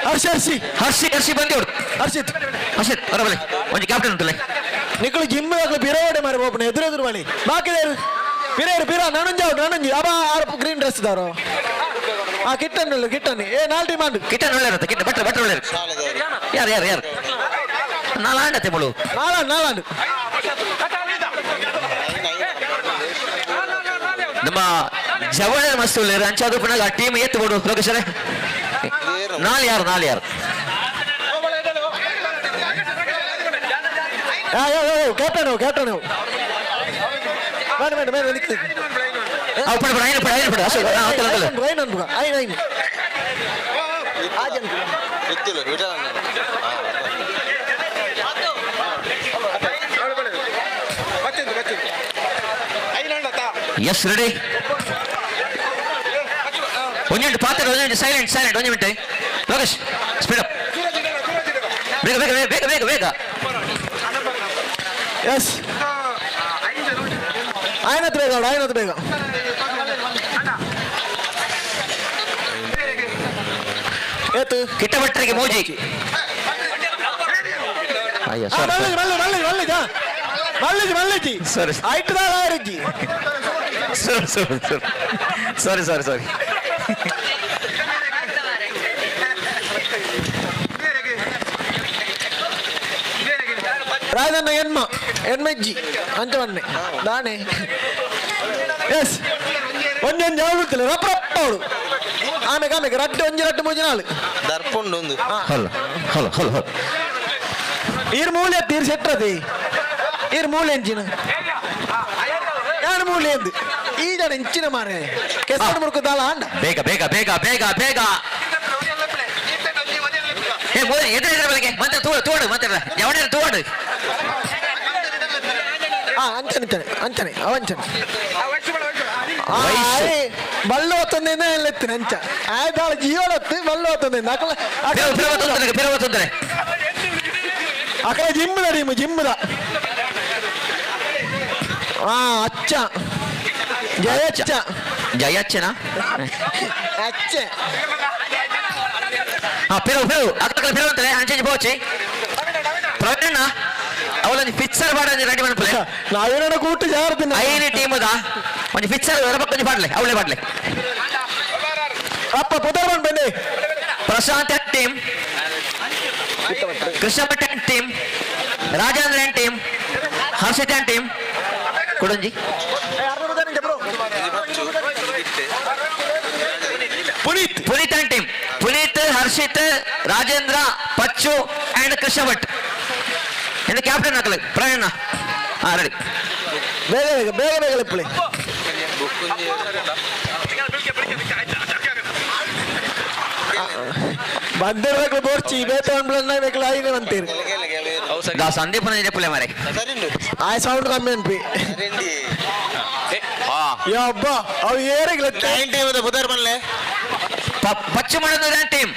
Hershey Hershey. Hershey Hershey ಬಂದಿವ್ರು. Harshit. Harshit ಬರಬಲೆ, ಒಂದು ಕ್ಯಾಪ್ಟನ್ ಅಂತಲೇ. ನಿಕ್ಕಳು ಜಿಮ್ ಆಗಲು ಬಿರವಡೆ ಮಾರಿ ಒಬ್ಬನ ಎದುರು ಎದುರು ಮಾಡಿ ಬಾಕಿದೇರು ಬಿರೇರು ಬಿರ ನಾನೊಂಜಿ ಅವ್ರು ನಾನೊಂಜಿ ಅವ ಆರು ಗ್ರೀನ್ ಡ್ರೆಸ್ ದಾರು. ಆ ಕಿಟ್ಟನ್ ಕಿಟ್ಟನ್. ಏ ನಾಲ್ ಟೀಮ್ ಆಂಡು. ಕಿಟ್ಟನ್ ಒಳ್ಳೆ ಇರುತ್ತೆ, ಕಿಟ್ಟ ಬಟ್ರೆ ಬಟ್ರೆ ಒಳ್ಳೆ. ಯಾರು ಯಾರು ಯಾರು? ನಾಲಾಂಡತೆ ಮುಳು. ನಾಲಾಂಡ್ ನಾಲಾಂಡ್. ನಮ್ಮ ಜವಳ ಮಸ್ತ್ ಉಳ್ಳೇರು ಅಂಚಾದ ಪುನಗ ಆ ಟೀಮ್ ಎತ್ತು ಬಿಡು ಲೋಕೇಶ್ವರ. ನಾಲ್ ಯಾರು ನಾಲ್ ಯಾರು? ಕ್ಯಾಪ್ಟನ್ ಕ್ಯಾಪ್ಟನ್ ಬೇಡ ಬೇಡ ಬೇಡ ನಿಕ್ಕು. ಅವು ಪಡ ಪಡ ಐನ ಪಡ ಐನ ಪಡ ಅಸು ಅಂತಲ್ಲ ಅಂತಲ್ಲ. ಐನ್ ಅನ್ಬುಗ ಐನ್ ಐನ್. S ready. ಒಂಜೆಂಟು ಪಾತ್ರ ಒಂಜೆಂಟು ಸೈಲೆಂಟ್ ಸೈಲೆಂಟ್ ಒಂಜಿ ಮಿನಿಟ್. ಲೋಕೇಶ್ ಸ್ಪೀಡ್ ಅಪ್, ಬೇಗ ಬೇಗ ಬೇಗ ಬೇಗ ಬೇಗ. ಎಸ್, ಆಯ್ನತ್ ಬೇಗ ಆಯ್ನತ್ ಬೇಗ. ಏತು ಕಿಟ್ಟ ಭಟ್ರಿಗೆ ಮೋಜಿ. ಅಯ್ಯ ಮಲ್ಲಿಜಿ ಮಲ್ಲಿ ಮಲ್ಲಿಜ ಮಲ್ಲಿಜಿ ಮಲ್ಲಿಜಿ. ಸರಿ. ಆಯ್ತು ಆಯ್ತು. ಸರಿ ಸರಿ ಸರಿ ಸಾರಿ ಸಾರಿ ಸಾರಿ. ರಾಜಣ್ಣ ಎನ್ಮ ಎನ್ಮೆಜ್ಜಿ ಅಂಚ ಬನ್ನೆ ದಾನೆ. ಎಸ್, ಒಂಜೊಂಜಿ ಅವಳು ಗೊತ್ತಿಲ್ಲ ರಪ್ಪ ರಪ್ಪ ಅವಳು ಆಮೇಲೆ ಆಮೇಲೆ ರಡ್ಡು ಒಂಜಿ ರಡ್ಡು ಮೂಜಿ ನಾಳು. ದರ್ಪುಂಡು ಒಂದು. Hello hello hello hello. ಈರ್ ಮೂಲೆ ತೀರ್ ಸೆಟ್ಟದೆ ಈರ್ ಮೂಲೆ ಎಂಚಿನ ಯಾರು ಮೂಲೆ ಎಂದು ಈ ಜನ ಇಂಚಿನ ಮಾರೆ ಕೆಸರು ಮುರುಕು ದಾಲ ಅಂಡ. ಬೇಗ ಬೇಗ ಬೇಗ ಬೇಗ ಬೇಗ. ಏ ಮೋದಿ ಎದುರು ಎದುರು ಬೆಳಗ್ಗೆ ಮತ್ತೆ ತೋಡು ತೋಡು ಮತ್ತೆ ಯಾವನೇ ತೋಡು. ಹಾ ಅಂಚನೆ ಅಂಚನೆ ಅಂಚನೆ ಅವಂಚನೆ ಬಳ್ಳು ಹೊತ್ತೊಂದಿಂದ ಎತ್ತಿನ ಅಂಚ ಆಯ್ತಾಳ ಜೀವನತ್ತು ಬಳ್ಳು ಹೊತ್ತೊಂದಿಂದ ಅಕಲ. ತೊಂದರೆ. ಅಕಲ ಜಿಮ್ಮದ ಟೀಮ್ ಜಿಮ್ಮದ. ಹಾ ಅಚ್ಚ ಜಯಚ್ಚ. ಜಯಚ್ಚನ. ಅಚ್ಚ. ಹಾ ಪಿರು ಪಿರು ಅಕ್ಕಲ ಪಿರು ಅಂತಾರೆ ಅಂಚೆ ಪೋಚಿ ಪ್ರವೀಣ್. ಅವಳೊಂದು ಪಿಕ್ಚರ್ ಪಾಡ ರೆಡಿ ಮನ್ಪುಲೆ. ನಾವೇನ ಕೂಟು ಜಾರ್ದಿನ. ಐದು ಟೀಮ್ ದ ಒಂಜಿ ಪಿಕ್ಚರ್ ಒಂಜಿ ಪಾಡ್ಲೆ, ಅವಳೇ ಪಾಡ್ಲೆ. ಅಪ್ಪ ಪುದರ್ ಬಂದೆ. Prashanth team, Krishna Bhat team, Rajendra team, Harshit team, ಕುಡಂಜಿ Puneeth, Puneeth team, Puneeth, Harshit, Rajendra, Pachu and Krishna Bhat. ಇನ್ನು ಕ್ಯಾಪ್ಟನ್ ಹಾಕಲಿ ಪ್ರಯಾಣ. ಹಾ, ರೆಡಿ. ಬೇಗ ಬೇಗ ಬೇಗ ಬೇಗ ಲೆಪ್ಪಳಿ. ಬಂದಿರ್ಬೇಕು ಬೋರ್ಚಿ ಬೇತ ಬೇಕು ಐದು ಅಂತೀರಿ. ಸಂದೀಪ್ ಲೆಪ್ಪಲೆ ಮಾರೆ. ಆ ಸೌಂಡ್ ಕಮ್ಮಿ ಅನ್ಪಿ. ಯಬ್ಬ, ಅವು ಏರಿಗ್ಲ. ಬುಧವಾರ ಬನ್ಲೆ. Pachu Madanur team,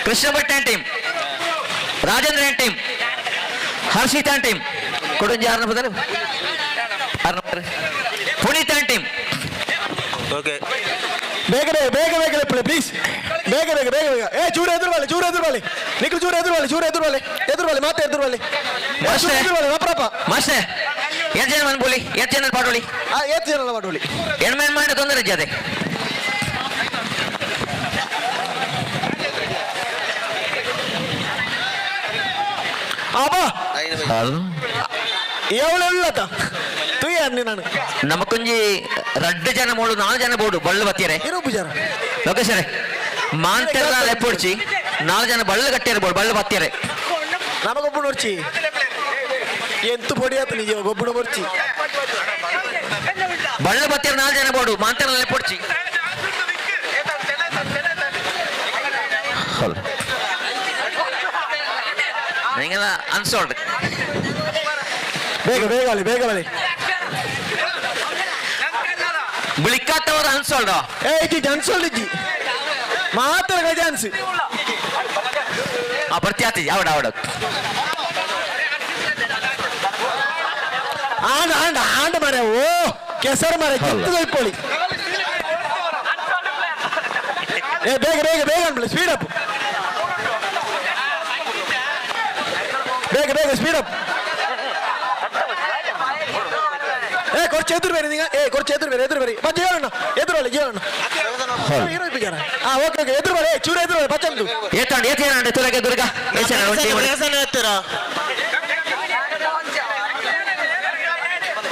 Krishna Bhat team, Rajendra team, Harshit team, ಕೊಡಂಜಿ ಆರು ನಂಬರ್, ಆರು ನಂಬರ್, ಪುನೀತ್ ಟೀಮ್. ಓಕೆ. ಬೇಗ ಬೇಗ ಬೇಗ ಬೇಗ ಲೆಪ್ಪಳಿ ಪ್ಲೀಸ್. ಬೇಗ ಬೇಗ ಬೇಗ ಬೇಗ. ಏ ಚೂರು ಎದುರು ಬಾಲಿ, ಚೂರು ಎದುರು ಬಾಲಿ ನಿಖಿಲ್, ಚೂರು ಎದುರು ಬಾಲಿ, ಚೂರು ಎದುರು ಬಾಲಿ, ಎದುರು ಬಾಲಿ ಮಾತೆ, ಎದುರು ಬಾಲಿ, ಎದುರು ಬಾಲಿ ರಪ್ರಪ್ಪ. ಮಾಸ್ಟರ್, ಎಷ್ಟು ಜನ ಮನ್ಪುಲಿ? ಎಷ್ಟು ಜನ ಪಾಡೋಳಿ? ಆ, ಏತ್ ಜನ ಮಾಡೋಳಿ? ಎಣ್ಮೇನ್ ಮಾಡಿ ತೊಂದರೆ ಅದೇ. ಅಬ್ಬಾ, ಎವಳೆಲ್ಲತ ತುಯ್ಯ ನಾನು. ನಮಕೊಂಜಿ ರಡ್ಡು ಜನ ಮೋಡು, ನಾಲ್ಕು ಜನ ಬೋಡು ಬಳ್ಳು ಬತ್ತೀರೆ. ಇರು ಪೂಜಾರ. ಲೋಕೇಶ್ವರೆ ಮಾಂತೆಲ್ಲ ಲೆಪ್ಪೊಡ್ಚಿ, ನಾಲ್ಕು ಜನ ಬಳ್ಳು ಕಟ್ಟಿರ ಬೋಡು, ಬಳ್ಳು ಬತ್ತೀರೆ. ನಮಗೊಬ್ಬ ನೋಡ್ಚಿ ಎಂತು ಪೊಡಿ ಆತು ನಿಜ ಗೊಬ್ಬಣ ಬರ್ಚಿ. ಬಳ್ಳು ಬತ್ತೀರ ನಾಲ್ಕು ಜನ ಬೋಡು, ಮಾಂತೆಲ್ಲ ಲೆಪ್ಪೊಡ್ಚಿ. ನಿಂಗೆಲ್ಲ ಅನ್ಸೋಲ್ರಿ. ಬೇಗ ಬೇಗ ಬಲಿ, ಬೇಗ ಬಲಿ. ಬಿಳಿಕಾತವ್ರ ಅನ್ಸೋಲ್ಡ. ಏ ಇಜ್ಜಿ, ಅನ್ಸೋಲ್ಡ್ ಇಜ್ಜಿ, ಮಾತ್ರ ಚಾನ್ಸ್. ಆ ಬರ್ತಿ ಆತಿ ಆವಡ ಆವಡ. ಆಂಡ ಆಂಡ ಆಂಡ ಮರೆ, ಓ ಕೆಸರು ಮರೆ ಕಿತ್ತು ಇಪ್ಪೊಳಿ. ಏ ಬೇಗ ಬೇಗ ಬೇಗ ಅನ್ಬಿಡಿ, ಸ್ಪೀಡ್ ಅಪ್, ಬೇಗ ಬೇಗ ಸ್ಪೀಡ್ ಅಪ್. ಏ ಕೊರ್ಚು ಎದುರು ಬೇರೆ ನಿಂಗ, ಏ ಕೊರ್ಚು ಎದುರು ಬೇರೆ, ಎದುರು ಬೇರೆ ಪಚ್ಚ ಹೇಳೋಣ, ಎದುರು ಬಲ್ಲಿ ಹೇಳೋಣ. ಹಾ, ಓಕೆ ಓಕೆ, ಎದುರು ಬರೆ, ಚೂರು ಎದುರು ಬರೆ ಪಚ್ಚಂದು. ಏತಾಂಡ ಏತೇನಾಂಡ ತುರಗೆ ದುರ್ಗಾ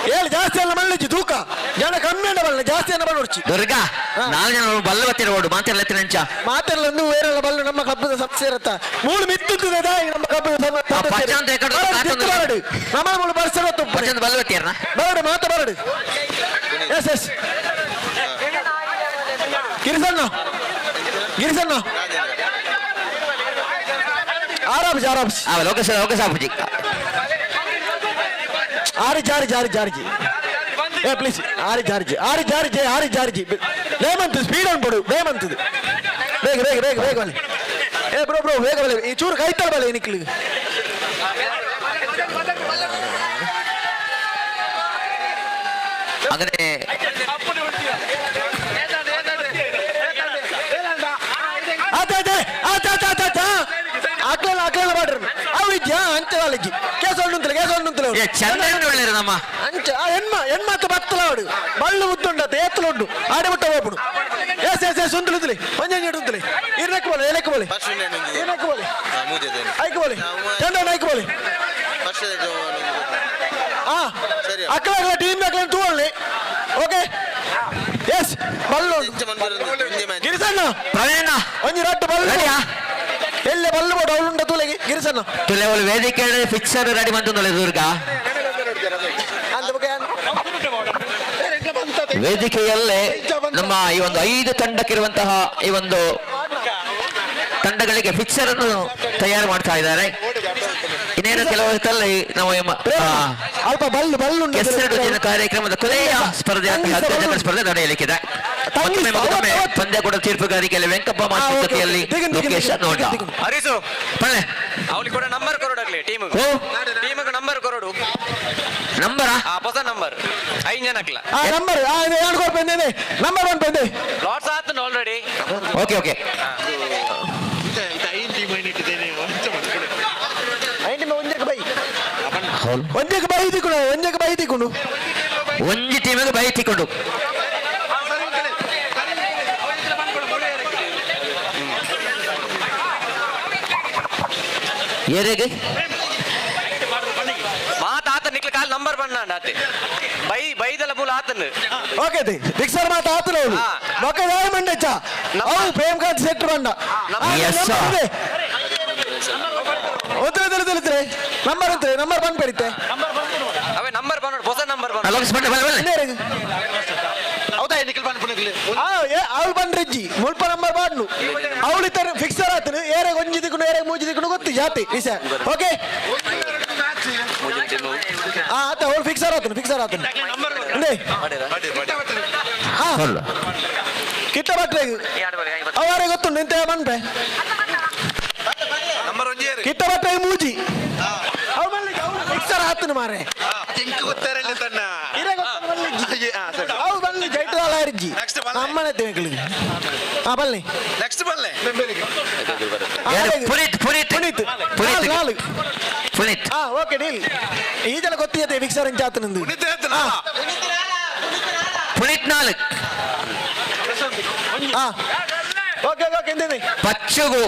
ಹೇಳಿ ಜಾಸ್ತಿ ಅಲ್ಲ ಮಳ್ಳಿಜ್ಜಿ, ತೂಕ ಜನ ಕಮ್ಮಿ ಅಂಡ ಬಲ್ಲ, ಜಾಸ್ತಿ ಅನ್ನ ಬಲ್ಲ. ದುರ್ಗಾ, ನಾಲ್ಕು ಜನ ಬಲ್ಲ ಬತ್ತಿರ ಓಡು ಮಾತೆಲ್ಲ ಎತ್ತಿನ. ಮಾತೆಲ್ಲ ಒಂದು ಬೇರೆಲ್ಲ ಬಲ್ಲ. ನಮ್ಮ ಕಬ್ಬದ ಸಮಸ್ಯೆ ಇರತ್ತ ಮೂಳು ಮಿತ್ತಿರ್ತದೆ ನಮ್ಮ ಕಬ್ಬದ. ನಮ್ಮ ಮೂಳು ಬರ್ಸರ ಬಲ್ಲ ಬತ್ತೀರನ. ಬರಡು ಮಾತ ಬರಡು. ಎಸ್ ಎಸ್ ಗಿರಿಸಣ್ಣ, ಗಿರಿಸಣ್ಣ, ಆರಾಬ್ಜಿ ಆರಾಬ್ಜಿ. ಲೋಕೇಶ್ ಲೋಕೇಶ್ ಆಪುಜಿ. ಆರಿ ಜಾರಿ ಜಾರಿ ಜಾರಿಜಿ, ಏ please ary ಜಾರಿಜಿ, ary ಜಾರಿಜಿ, ary ಜಾರಿಜಿ. ಲೇಮಂತು speed ಅನ್ಬಿಡು, ಲೇಮಂತದು ಬೇಗ ಬೇಗ ಬೇಗ ಬೇಗ ಬಲಿ. ಏ ಬ್ರೋ ಬ್ರೋ ಬೇಗ ಬಲಿ, ಈ ಚೂರು ಕೈತಾಳ ಬಲಿ ನಿಕ್ಲಿ. അങ്ങനെ ಅಕ್ಲೆಲ್ಲ ಅಕ್ಲೆಲ್ಲ ಮಾಡ್ರಿ ಅವು ಇಜ್ಜಾ ಅಂಚ ಕೇಸ್ ಉಂಟು, ಕೇಸ್ ಉಂಟು. ಚಂದ ಒಳ್ಳೆಯರು ನಮ್ಮ ಅಂಚ ಆ ಹೆಣ್ಮ ಹೆಣ್ಮಕ್ಳು ಬತ್ತಲ ಅವಡು ಬಳ್ಳು ಉದ್ದುಂಡತ್ತ ಏತ್ತಲು ಉಂಟು ಆಡೆ ಬಿಟ್ಟ ಹೋಗ್ಬಿಡು. ಎಸ್ ಎಸ್ ಎಸ್ ಉಂಟು ಉಂತಲಿ ಒಂಜಿ ಉಂತಲಿ ಇರ್ನಕ್ಕೆ ಬೋಲೆ ಏಲಕ್ಕೆ ಬೋಲೆ ಇರ್ನಕ್ಕೆ ಬೋಲೆ ಐಕ್ ಬೋಲೆ ಚಂದ ಐಕ್ ಬೋಲೆ. ಹಾ, ಅಕ್ಕಲ ಅಕ್ಕಲ team ಅಕ್ಕಲ ತೂವಳ್ಳಿ. Okay yes Ballu ಗಿರಿಸಣ್ಣ, Praveen ಒಂಜಿ ರಟ್ಟು ಬಲ್ಲು ಎಲ್ಲೆ ಬಲ್ಲು ಬೋಡು ಅವಳುಂಡ ತೂಲೆಗೆ ಗಿರಿಸಣ್ಣ. ತುಲೆ ಅವಳು ವೇದಿಕೆ ಫಿಕ್ಸರ್ ರೆಡಿ ಮಂತಂದೊಳೆ ದುರ್ಗಾ. ವೇದಿಕೆಯಲ್ಲೇ ನಮ್ಮ ಈ ಒಂದು 5 ತಂಡಕ್ಕಿರುವಂತಹ ಈ ಒಂದು ತಂಡಗಳಿಗೆ ಫಿಕ್ಸರ್ ಅನ್ನು ತಯಾರು ಮಾಡ್ತಾ ಇದ್ದಾರೆ. ಇನ್ನೇನು ಕೆಲವು ಹೊತ್ತಲ್ಲಿ ನಾವು ಅಲ್ಪ ಬಲ್ಲು ಬಲ್ಲು ಕೆಸರು ಕಾರ್ಯಕ್ರಮದ ಕೊನೆಯ ಸ್ಪರ್ಧೆ, 10 ಜನರ ಸ್ಪರ್ಧೆ ನಡೆಯಲಿಕ್ಕಿದೆ. ಮತ್ತೊಮ್ಮೆ ಮತ್ತೊಮ್ಮೆ ಪಂದ್ಯ ಕೂಡ ತೀರ್ಪುಗಾರಿಕೆಯಲ್ಲಿ ವೆಂಕಪ್ಪ ಮಾಸ್ಟರ್, ಜೊತೆಯಲ್ಲಿ ಲೋಕೇಶ್ ನೋಡ. ಹರೀಸು ಪಳ್ಳೆ ಅವ್ಲಿಗೆ ಕೂಡ ನಂಬರ್ ಕೊರಡಾಗ್ಲಿ ಟೀಮ್, ಟೀಮ್ ನಂಬರ್ ಕೊರಡು. ನಂಬರ? ಆ ಹೊಸ ನಂಬರ್ 5 ಜನಕ್ಲ. ಆ ನಂಬರ್ ಆ ಇದು ಎರಡು ಕೊಡ್ ಬಂದಿದೆ, ನಂಬರ್ 1 ಬಂದೆ. ಲಾಟ್ಸ್ ಆತನ ಆಲ್ರೆಡಿ. Okay okay. ಐದು ಒಂದಕ್ಕೆ ಬೈ. ಒಂಜೆಗೆ ಬೈ ತಿಕ್ಕುಂಡು, ಒಂಜೆಗೆ ಬೈ ತಿಕ್ಕುಂಡು. ಒಂಜಿ ಟೀಮಿಗೆ ಬೈ ತಿಕ್ಕೊಂಡು. ಏರೆಗೆ ಮಾತ ಆತ ನಿಕ್ಲ ಕಾಲ್ ನಂಬರ್ ಬಣ್ಣ ಆತೆ ಬೈ ಬೈದಲ ಮೂಲ ಆತನು. ಓಕೆ ಫಿಕ್ಸರ್ ಮಾತ ಆತನ ಅವಳು ಮೊಕ್ಕ ದಾಯ ಮಂಡೆಚ್ಚ ಅವು ಪ್ರೇಮ್ ಕಾಂತ್ ಸೆಟ್ ಬಂಡ. Yes, sir. ಉತ್ತರ ತಿಳಿತ್ರೆ ನಂಬರ್ ಉತ್ತರ ನಂಬರ್ ಬಂದ್ ಪೆರಿತೆ. ಅವೇ ನಂಬರ್ ಬಂದ, ಹೊಸ ನಂಬರ್ ಬಂದ. ಲೋಕೇಶ್ ಬಂಡೆ ಬಲ್ಲೆ ಬಲ್ಲೆ. ಹೌದಾ, ನಿಖಿಲ್ ಬಂದ್ ಪುನಕ್ಲೆ. ಅವಳು ಬಂದ್ರೆಜ್ಜಿ ಮುಲ್ಪ ನಂಬರ್ ಬಾಡ್ನು ಅವಳು ಇತ್ತಾರೆ ಫಿಕ್ಸರ್ ಆತನು. ಏರೆಗ್ ಒಂಜಿ ದಿಕ್ಕುನು ಏರೆಗ್ ಮೂಜಿ ದಿಕ್ಕುನು ಗೊತ್ತು ಜಾತಿ ವಿಷಯ. ಓಕೆ, ಆತ ಅವಳು ಫಿಕ್ಸರ್ ಆತನು, ಫಿಕ್ಸರ್ ಆತನು. ಅಂದೆ ಹಾ ಕಿಟ್ಟ ಭಟ್ರೆ ಅವರೇ ಗೊತ್ತುಂಟು ನಿಂತ ಮನ್ಪೆ. ಕಿಟ್ಟ ಭಟ್ರೆ ಮೂಜಿ ಫಿಕ್ಸರ್ ಆತನು ಮಾರೆ. ಅವು ಬನ್ನಿ ಜೈಟು ಅಲ್ಲ ಇರ್ಜಿ ಅಮ್ಮನೆ ತಿಂಗಳಿಗೆ. ಹಾ ಬನ್ನಿ ನೆಕ್ಸ್ಟ್ ಬಲ್ಲೆ. ಪುನೀತ್ ಪುನೀತ್ ಪುನೀತ್ ಪುನೀತ್ ನಾಲ್ ಪುನೀತ್. ಹಾ ಓಕೆ ಡೀಲ್. ಈ ಜನ ಗೊತ್ತಿದೆ ಫಿಕ್ಸರ್ ಇಂಚ ಆತನಂದು. ಪುನೀತ್ ನಾಲ್ಕು. ಹಾ ಓಕೆ ಓಕೆ ಇಂದೇನೆ. ಪಚ್ಚುಗು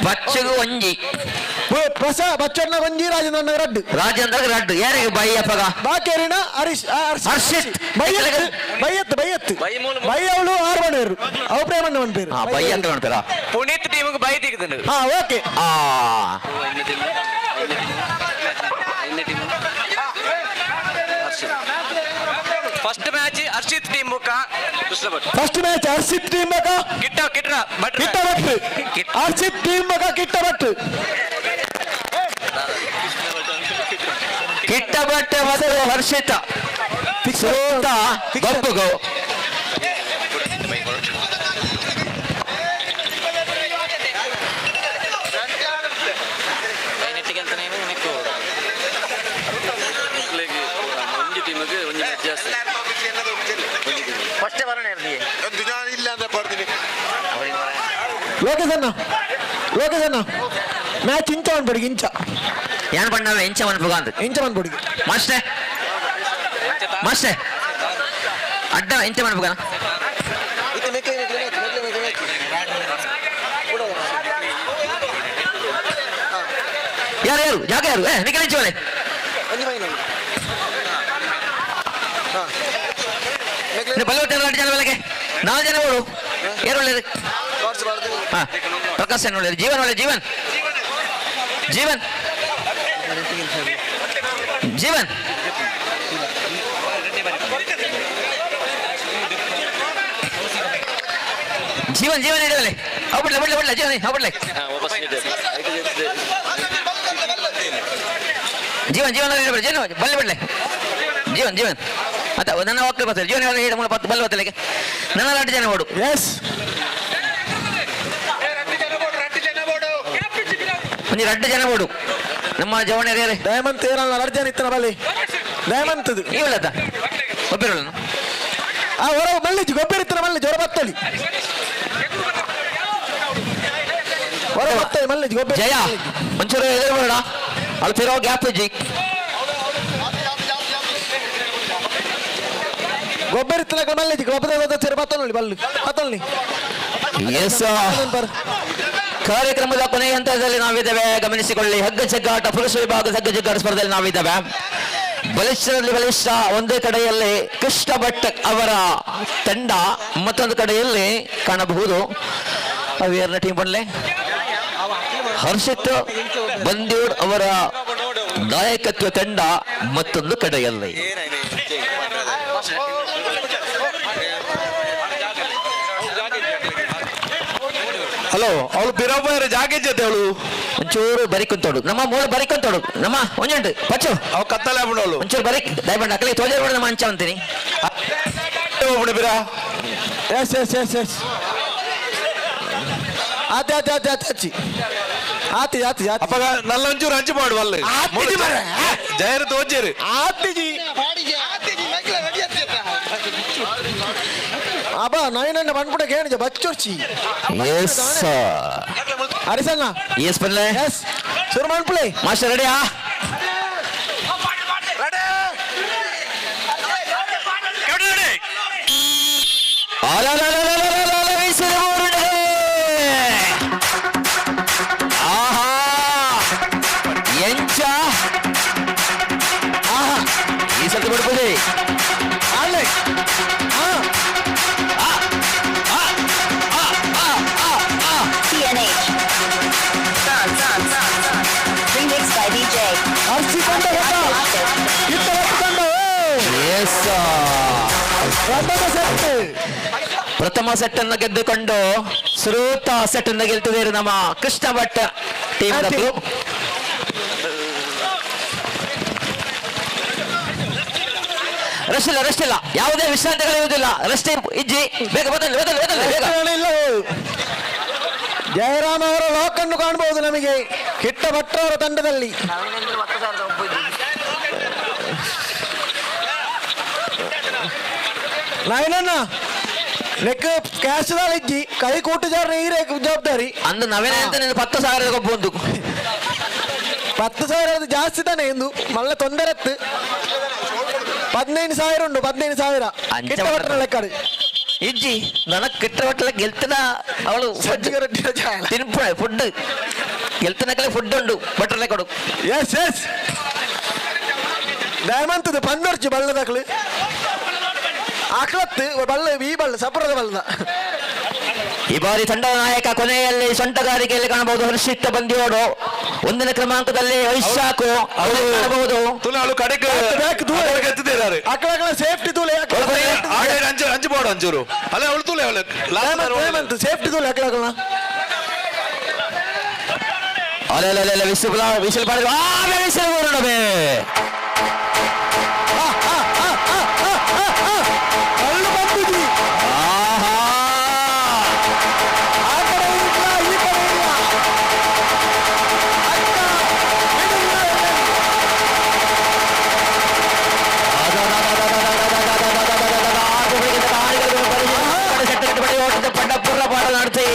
ಪಚ್ಚುಗು ಒಂಜಿ ಪ್ರಸ ಬಚ್ಚಣ್ಣ ಒಂಜಿ, ರಾಜೇಂದ್ರ ರಡ್ಡು. ರಾಜೇಂದ್ರ ರಡ್ಡು. ಯಾರಿಗೆ ಬೈ ಅಪ್ಪಗ? ಬಾಕೇರಿನ ಹರೀಶ್ ಹರ್ಷಿತ್. ಬೈಯತ್ತು ಬೈಯತ್ತು ಬೈಯತ್ತು ಬೈ. ಅವಳು ಆರು ಮನೆಯವರು ಅವು ಪ್ರೇಮಣ್ಣ ಮನ್ಪೇರು. ಹಾ ಬೈ ಅಂತ ಮನ್ಪೇರ. ಪುನೀತ್ ಟೀಮ್ಗೆ ಬೈ ತೆಗೆದು. ಹಾ okay. First match Harshit team ಮುಖ Krishna Bhat. First match Harshit team ಮಗ ಕಿಟ್ಟ ಕಿಟ್ರ ಭಟ್ ಕಿಟ್ಟ ಭಟ್. ಹರ್ಷಿತ್ ಟೀಮ್ ಮಗ ಕಿಟ್ಟ ಭಟ್. ಕಿಟ್ಟ ಭಟ್ ಮತ್ತು ಹರ್ಷಿತ್ ಸೋತ ಬಬ್ಬುಗು. ಒಂಜಿ ಟೀಮಿಗೆ ಒಂಜಿ ಮ್ಯಾಚ್ ಜಾಸ್ತಿ. ಫಸ್ಟ್ ಬರೋಣ. ಇಲ್ಲ ಅಂದ್ರೆ ಬರ್ತೀನಿ. ಲೋಕೇಶ್ ಅಣ್ಣ, ಲೋಕೇಶ್ ಅಣ್ಣ ಮ್ಯಾಚ್ ಇಂಚ ಮನ್ಪೊಡಿಗೆ ಇಂಚ. ಏನ್ ಬಣ್ಣವೇ ಇಂಚ ಮನ್ಪುಗ ಅಂತ. ಇಂಚ ಮನ್ಪೊಡಿಗೆ. ಮಾಸ್ಟರ್ ಮಾಸ್ಟರ್ ಅಡ್ಡ ಇಂಚ ಮನ್ಪುಗ. ಯಾರು ಯಾರು ಜಾಗ ಯಾರು? ಏ ನಿಖಿಲ್ ಇಂಚ ಬಲೆ. ಬಲವತ್ತ ಎರಡು ಜನ ಬೆಳಗ್ಗೆ ನಾಲ್ಕು ಜನ ಓಡು. ಯಾರು ಒಳ್ಳೇದು? ಹಾ ಪ್ರಕಾಶ್ ಏನ್ ಒಳ್ಳೇದು? ಜೀವನ್ ಒಳ್ಳೆ. ಜೀವನ್ ಜೀವನ್ ಜೀವನ್ ಜೀವನ್ ಜೀವನ್ ಹಿಡಿಯಲೆ. ಅವು ಬಿಡ್ಲೆ ಬಿಡ್ಲೆ ಬಿಡ್ಲೆ ಜೀವನ್ ಅವು ಬಿಡ್ಲೆ. ಜೀವನ್ ಜೀವನ್ ಹಿಡಿಬೇಡ ಜೀವನ್ ಬಲ್ಲೆ ಬಿಡ್ಲೆ ಜೀವನ್ ಜೀವನ್ ಅತ್ತ ನನ್ನ ಮಕ್ಕಳು ಬರ್ತಾರೆ. ಜೀವನ್ ಹಿಡಿದ ಮೂಲ ಪತ್ತು ಬಲ್ಲೆ ಬತ್ತಲೆಗೆ ನನ್ನ ಎರಡು ಜನ ಓಡು. ಎಸ್ ಒಂಜಿ ರಡ್ಡು ಜನ ಓಡು ನಮ್ಮ ಜವಣರು ಯಾರು? ದಯಮಂತ್ ಏನಲ್ಲ ಎರಡು ಜನ ಇತ್ತನ ಬಲ್ಲಿ ದಯಮಂತದು. ಈ ಒಳ್ಳೆದ ಒಬ್ಬರು. ಆ ಹೊರ ಮಲ್ಲಿಜಿ ಗೊಬ್ಬರ ಇತ್ತನ ಮಲ್ಲಿ ಜ್ವರ ಬತ್ತಳಿ ಹೊರ ಬತ್ತಳಿ ಮಲ್ಲಿಜಿ ಗೊಬ್ಬರ. ಜಯ ಒಂಚೂರು ಎದುರು ಬರೋಣ ಅಲ್ಲಿ ತಿರೋ ಗ್ಯಾಪ್ ಇಜ್ಜಿ. ಗೊಬ್ಬರ ಇತ್ತನ ಮಲ್ಲಿಜಿ ಗೊಬ್ಬರ ಸರಿ ಬತ್ತೊಳ್ಳಿ ಬಲ್ಲು ಬತ್ತೊಳ್ಳಿ. ಎಸ್, ಕಾರ್ಯಕ್ರಮದ ಕೊನೆಯ ಹಂತದಲ್ಲಿ ನಾವಿದ್ದೇವೆ, ಗಮನಿಸಿಕೊಳ್ಳಿ. ಹಗ್ಗ ಜಗ್ಗಾಟ ಪುರುಷ ವಿಭಾಗದ ಹಗ್ಗ ಜಗ್ಗಾಟ ಸ್ಪರ್ಧೆಯಲ್ಲಿ ನಾವಿದ್ದೇವೆ. ಬಲಿಷ್ಠರಲ್ಲಿ ಬಲಿಷ್ಠ ಒಂದೇ ಕಡೆಯಲ್ಲಿ ಕೃಷ್ಣ ಭಟ್ ಅವರ ತಂಡ, ಮತ್ತೊಂದು ಕಡೆಯಲ್ಲಿ ಕಾಣಬಹುದು ಅವೇರ್ನ ಟೀಮ್ ಬನ್ಲೆ ಹರ್ಷಿತ್ ಬಂದೂರ್ ಅವರ ನಾಯಕತ್ವ ತಂಡ ಮತ್ತೊಂದು ಕಡೆಯಲ್ಲಿ. ಹಲೋ, ಅವಳು ಬಿರಬ್ಬ ಜಾಗೆ ಜೊತೆ ಅವಳು ಒಂಚೂರು ಬರಿಕೊಂತೋಡು ನಮ್ಮ ಮೂಲ ಬರಿಕೊಂತೋಡು ನಮ್ಮ ಒಂಜುಂಟು ಪಚ್ಚು ಅವ್ ಕತ್ತಲೆ ಆಗ್ಬಿಡೋಳು. ಒಂಚೂರು ಬರಿಕ್ ದಯಮಾಡಿ ಅಕ್ಕಲಿ ತೋಜೆ ನಮ್ಮ ಅಂಚ ಅಂತೀನಿ. ಬಿರಾ ಎಸ್ ಎಸ್ ಎಸ್ ಎಸ್ ಆತೆ ಆತೆ ಆತೆ ಆತೆ ಅಚ್ಚಿ ಆತಿ ಆತಿ ಆತಿ. ಅಪ್ಪಗ ನಲ್ಲ ಒಂಚೂರು ಹಂಚು ಮಾಡುವ ಅಲ್ಲಿ ಜಯರು ತೋಜೇರು ಆತಿಜಿ ಅಬ್ಬಾ ನೈನಣ್ಣ ಬಂದ್ಬಿಡ ಕೇಳಿದೆ ಬಚ್ಚೊರ್ಚಿ. ಎಸ್ ಹರಿಸಣ್ಣ. ಎಸ್ ಬನ್ಲೆ. ಎಸ್. ಶುರು ಮಾಡ್ಪ್ಲೆ. ಮಾಸ್ಟರ್ ರೆಡಿಯಾ? ಆಹಾ ಎಂಚ ಆಹಾ ಈ ಸತಿ ಬಿಡ್ಬೋದು. ಅಲ್ಲೇ Remix by DJ. ಅರ್ಸಿ ತಂಡ ಇತ್ತ ತಂಡ. ಎಸ್. ಪ್ರಥಮ ಸೆಟ್. ಪ್ರಥಮ ಸೆಟ್ ಅನ್ನು ಗೆದ್ದುಕೊಂಡು ಸುರೂತ ಸೆಟ್ ಅನ್ನು ಗೆಲ್ತಿದ್ದಾರೆ ನಮ್ಮ ಕೃಷ್ಣ ಭಟ್ ಟೀಮ್. ರೆಸ್ಟ್ ಇಲ್ಲ, ರೆಸ್ಟ್ ಇಲ್ಲ, ಯಾವುದೇ ವಿಶ್ರಾಂತಿಗಳು ಇರುವುದಿಲ್ಲ. ರೆಸ್ಟ್ ಇಜ್ಜಿ, ಬೇಗ ಬದಲು ಬದಲು ಬದಲು ಬೇಗ. ಇಲ್ಲ, ಜಯರಾಮ್ ಅವರ ಲಾಕ್ ಅನ್ನು ಕಾಣಬಹುದು ನಮಗೆ ಕಿಟ್ಟ ಭಟ್ರವರ ತಂಡದಲ್ಲಿ. ನವೀನಣ್ಣ ಲೆಕ್ಕ ಕ್ಯಾಶ್ ಇಜ್ಜಿ, ಕೈ ಕೂಟುಜಾರ ನೀರೇ ಜವಾಬ್ದಾರಿ. ಅಂದು ನವೀನ ಅಂತ ನೀನು 10,000 ಗೊಬ್ಬ ಒಂದು. 10,000 ಅದು ಜಾಸ್ತಿ ತಾನೆ ಎಂದು ಮಲ್ಲ ತೊಂದರೆ ಇತ್ತು. 15,000 ಉಂಟು, 15,000. ಅಂಚೆ ಕಿಟ್ಟ ಭಟ್ರ ಲೆಕ್ಕ. ಇಜ್ಜಿ, ನನಗೆ ಕಿಟ್ಟ ಭಟ್ರ ಗೆಲ್ತನ ಅವಳು ತಿನ್ಪುಣ ಫುಡ್ ಗೆಲ್ತನಕಲೆ ಫುಡ್ ಉಂಡು ಭಟ್ರಲೆ ಕೊಡು. ಎಸ್ ಎಸ್, ದಯಮಂತದ ಪಂದರ್ಚಿ ಬಲ್ಲದಕ್ಲು ಆಕ್ಲತ್ತು ಬಲ್ಲ ಈ ಬಲ್ಲ ಸಪುರದ ಬಲ್ಲದ. ಈ ಬಾರಿ ತಂಡದ ನಾಯಕ ಕೊನೆಯಲ್ಲಿ ಸೊಂಟಗಾರಿಕೆಯಲ್ಲಿ ಕಾಣಬಹುದು ಹರ್ಷಿತ್ ಬಂದಿಯೋಡು. ಒಂದನೇ ಕ್ರಮಾಂಕದಲ್ಲಿ ವೈಶಾಖು ಅವರು ಕಾಣಬಹುದು. ತುಳು ಕಡೆಗೆ ಗೆದ್ದಿದ್ದಾರೆ. ಅಕ್ಕಳ ಸೇಫ್ಟಿ ತೂಲೆ. ಅಂಚು ಅಂಚು ಬೋಡು ಅಂಚೂರು ಅಲ್ಲ ಅವಳು ತುಲೆ ಅವಳು. ಲಾಸ್ಟ್ ಸೇಫ್ಟಿ ತೂಲೆ ಅಕ್ಕಳ. ಅಲ್ಲ ವಿಸಿಲ್ ವಿಸಿಲ್ ಪಾಡಿದ್ರು. ಆ ವಿಸಿಲ್ ಬೇ. ಕಳ್ಳು ಬಂದಿದ್ವಿ. ಆಹಾ ಆ ಕಡೆ ಇಲ್ಲ, ಈ ಕಡೆ ಇಲ್ಲ. ಅಕ್ಕ, ಬಿಡಿಲ್ಲ. ಪಂಡಪುರ ಪಾಠ ನಡೆಸಿ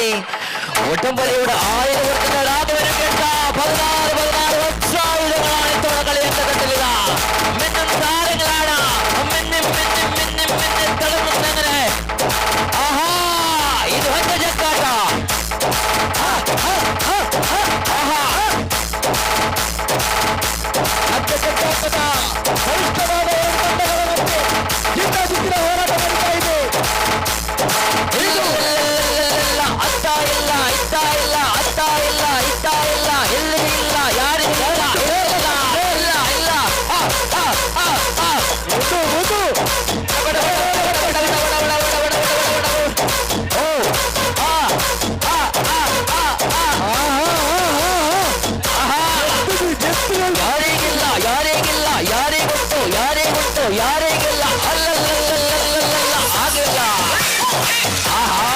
ಒಟ್ಟಂಬಲಿയോട് ಆಯುಧ 16 16 ഉത്സാഹിതങ്ങളാണ് ഇത്തവണ കളിയങ്കത്തിലിത. മിന്നും താരങ്ങളാണ്, മിന്നി മിന്നി മിന്നി മിന്നി തിളങ്ങുന്നങ്ങനെ. ആഹാ ഇത് ಹೊಂದ ಜಗ್ಗಾಟ. ಆಹಾ ಅತ್ಯಂತ ಬಲಿಷ್ಠವಾದ ಎರಡು ತಂಡಗಳ ಮಧ್ಯೆ ಜಿದ್ದಾಜಿದ್ದಿನ ಹೋರಾಟ ನಡೀತಾ ಇದೆ. ಇಲ್ಲ, ಅತ್ತ ಇಲ್ಲ, ಇತ್ತ ಇಲ್ಲ, ಅತ್ತ ಇಲ್ಲ, ಇತ್ತ ಇಲ್ಲ, ಎಲ್ಲಿಗೆ ಇಲ್ಲ, ಯಾರಿಗೂ ಇಲ್ಲ, ಇಲ್ಲ, ಇಲ್ಲ, ಇಲ್ಲ. ಆ, ಆ, ಆ, ಆ. ಋತು ಋತು. ಓ, ಆ, ಆ, ಆ, ಆ, ಆ. ಆಹಾ. ಯಾರಿಗಿಲ್ಲ, ಯಾರಿಗಿಲ್ಲ, ಯಾರಿಗುಂಟು, ಯಾರಿಗುಂಟು, ಯಾರಿಗಿಲ್ಲ. ಅಲ್ಲಲ್ಲಲ್ಲಲ್ಲಲ್ಲ, ಆಗಿಲ್ಲ. ಆಹಾ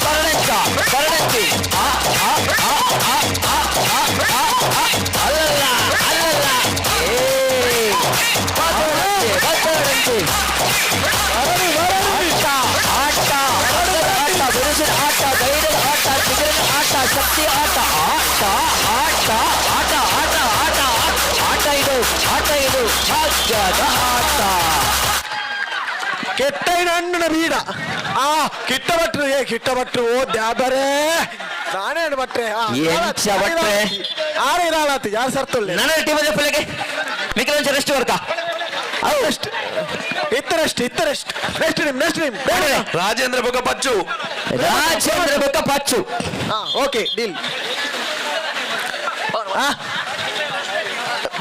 ಕರಣಂಚ ಕರಣಂಚಿ. ಆ ಆ ಆ ಆ ಆ ಆ ಆ ಆ. ಅಲ್ಲಲ್ಲ ಅಲ್ಲಲ್ಲ. ಏ ಬತ್ತರಂಚಿ ಬತ್ತರಂಚಿ. ಆಟ ಆಟ ಆಟ, ಬಿರುಸಿನ ಆಟ, ಧೈರ್ಯದ ಆಟ, ಚಿಗುರಿನ ಆಟ, ಶಕ್ತಿ ಆಟ, ಆಟ ಆಟ ಆಟ ಆಟ ಆಟ ಆಟ ಇದು ಆಟ, ಇದು ಭಾಗ್ಯದ ಆಟ. ಕೆಟ್ಟೈನ ಹಣ್ಣಿನ ಬೀಡ. ಆ ಕಿಟ್ಟ ಭಟ್ರು, ಏ ಕಿಟ್ಟ ಭಟ್ರು, ಓ ದ್ಯಾಬರೇ ನಾನೇ ಭಟ್ರೆ. ಎಂಚ ಭಟ್ರೆ? ಆರೆ ಇರಾಳಾತು ಯಾರು ಸರ್ತುಳ್ಳೆ. ನನ್ನ ಟೀಮದ ಪುಲೆಗೆ ಮಿಕ್ಕಲಂಚ ರೆಸ್ಟ್ ವರ್ಕ. ರೆಸ್ಟ್ ಇತ್ತ, ರೆಸ್ಟ್ ಇತ್ತ, ರೆಸ್ಟ್ ನೆಕ್ಸ್ಟ್ ನಿಮ್, ನೆಕ್ಸ್ಟ್ ನಿಮ್ ಬೇಡ. ರಾಜೇಂದ್ರ ಬೊಕ್ಕ ಪಚ್ಚು. ರಾಜೇಂದ್ರ ಬೊಕ್ಕ ಪಚ್ಚು. ಹಾ ಓಕೆ ಡೀಲ್.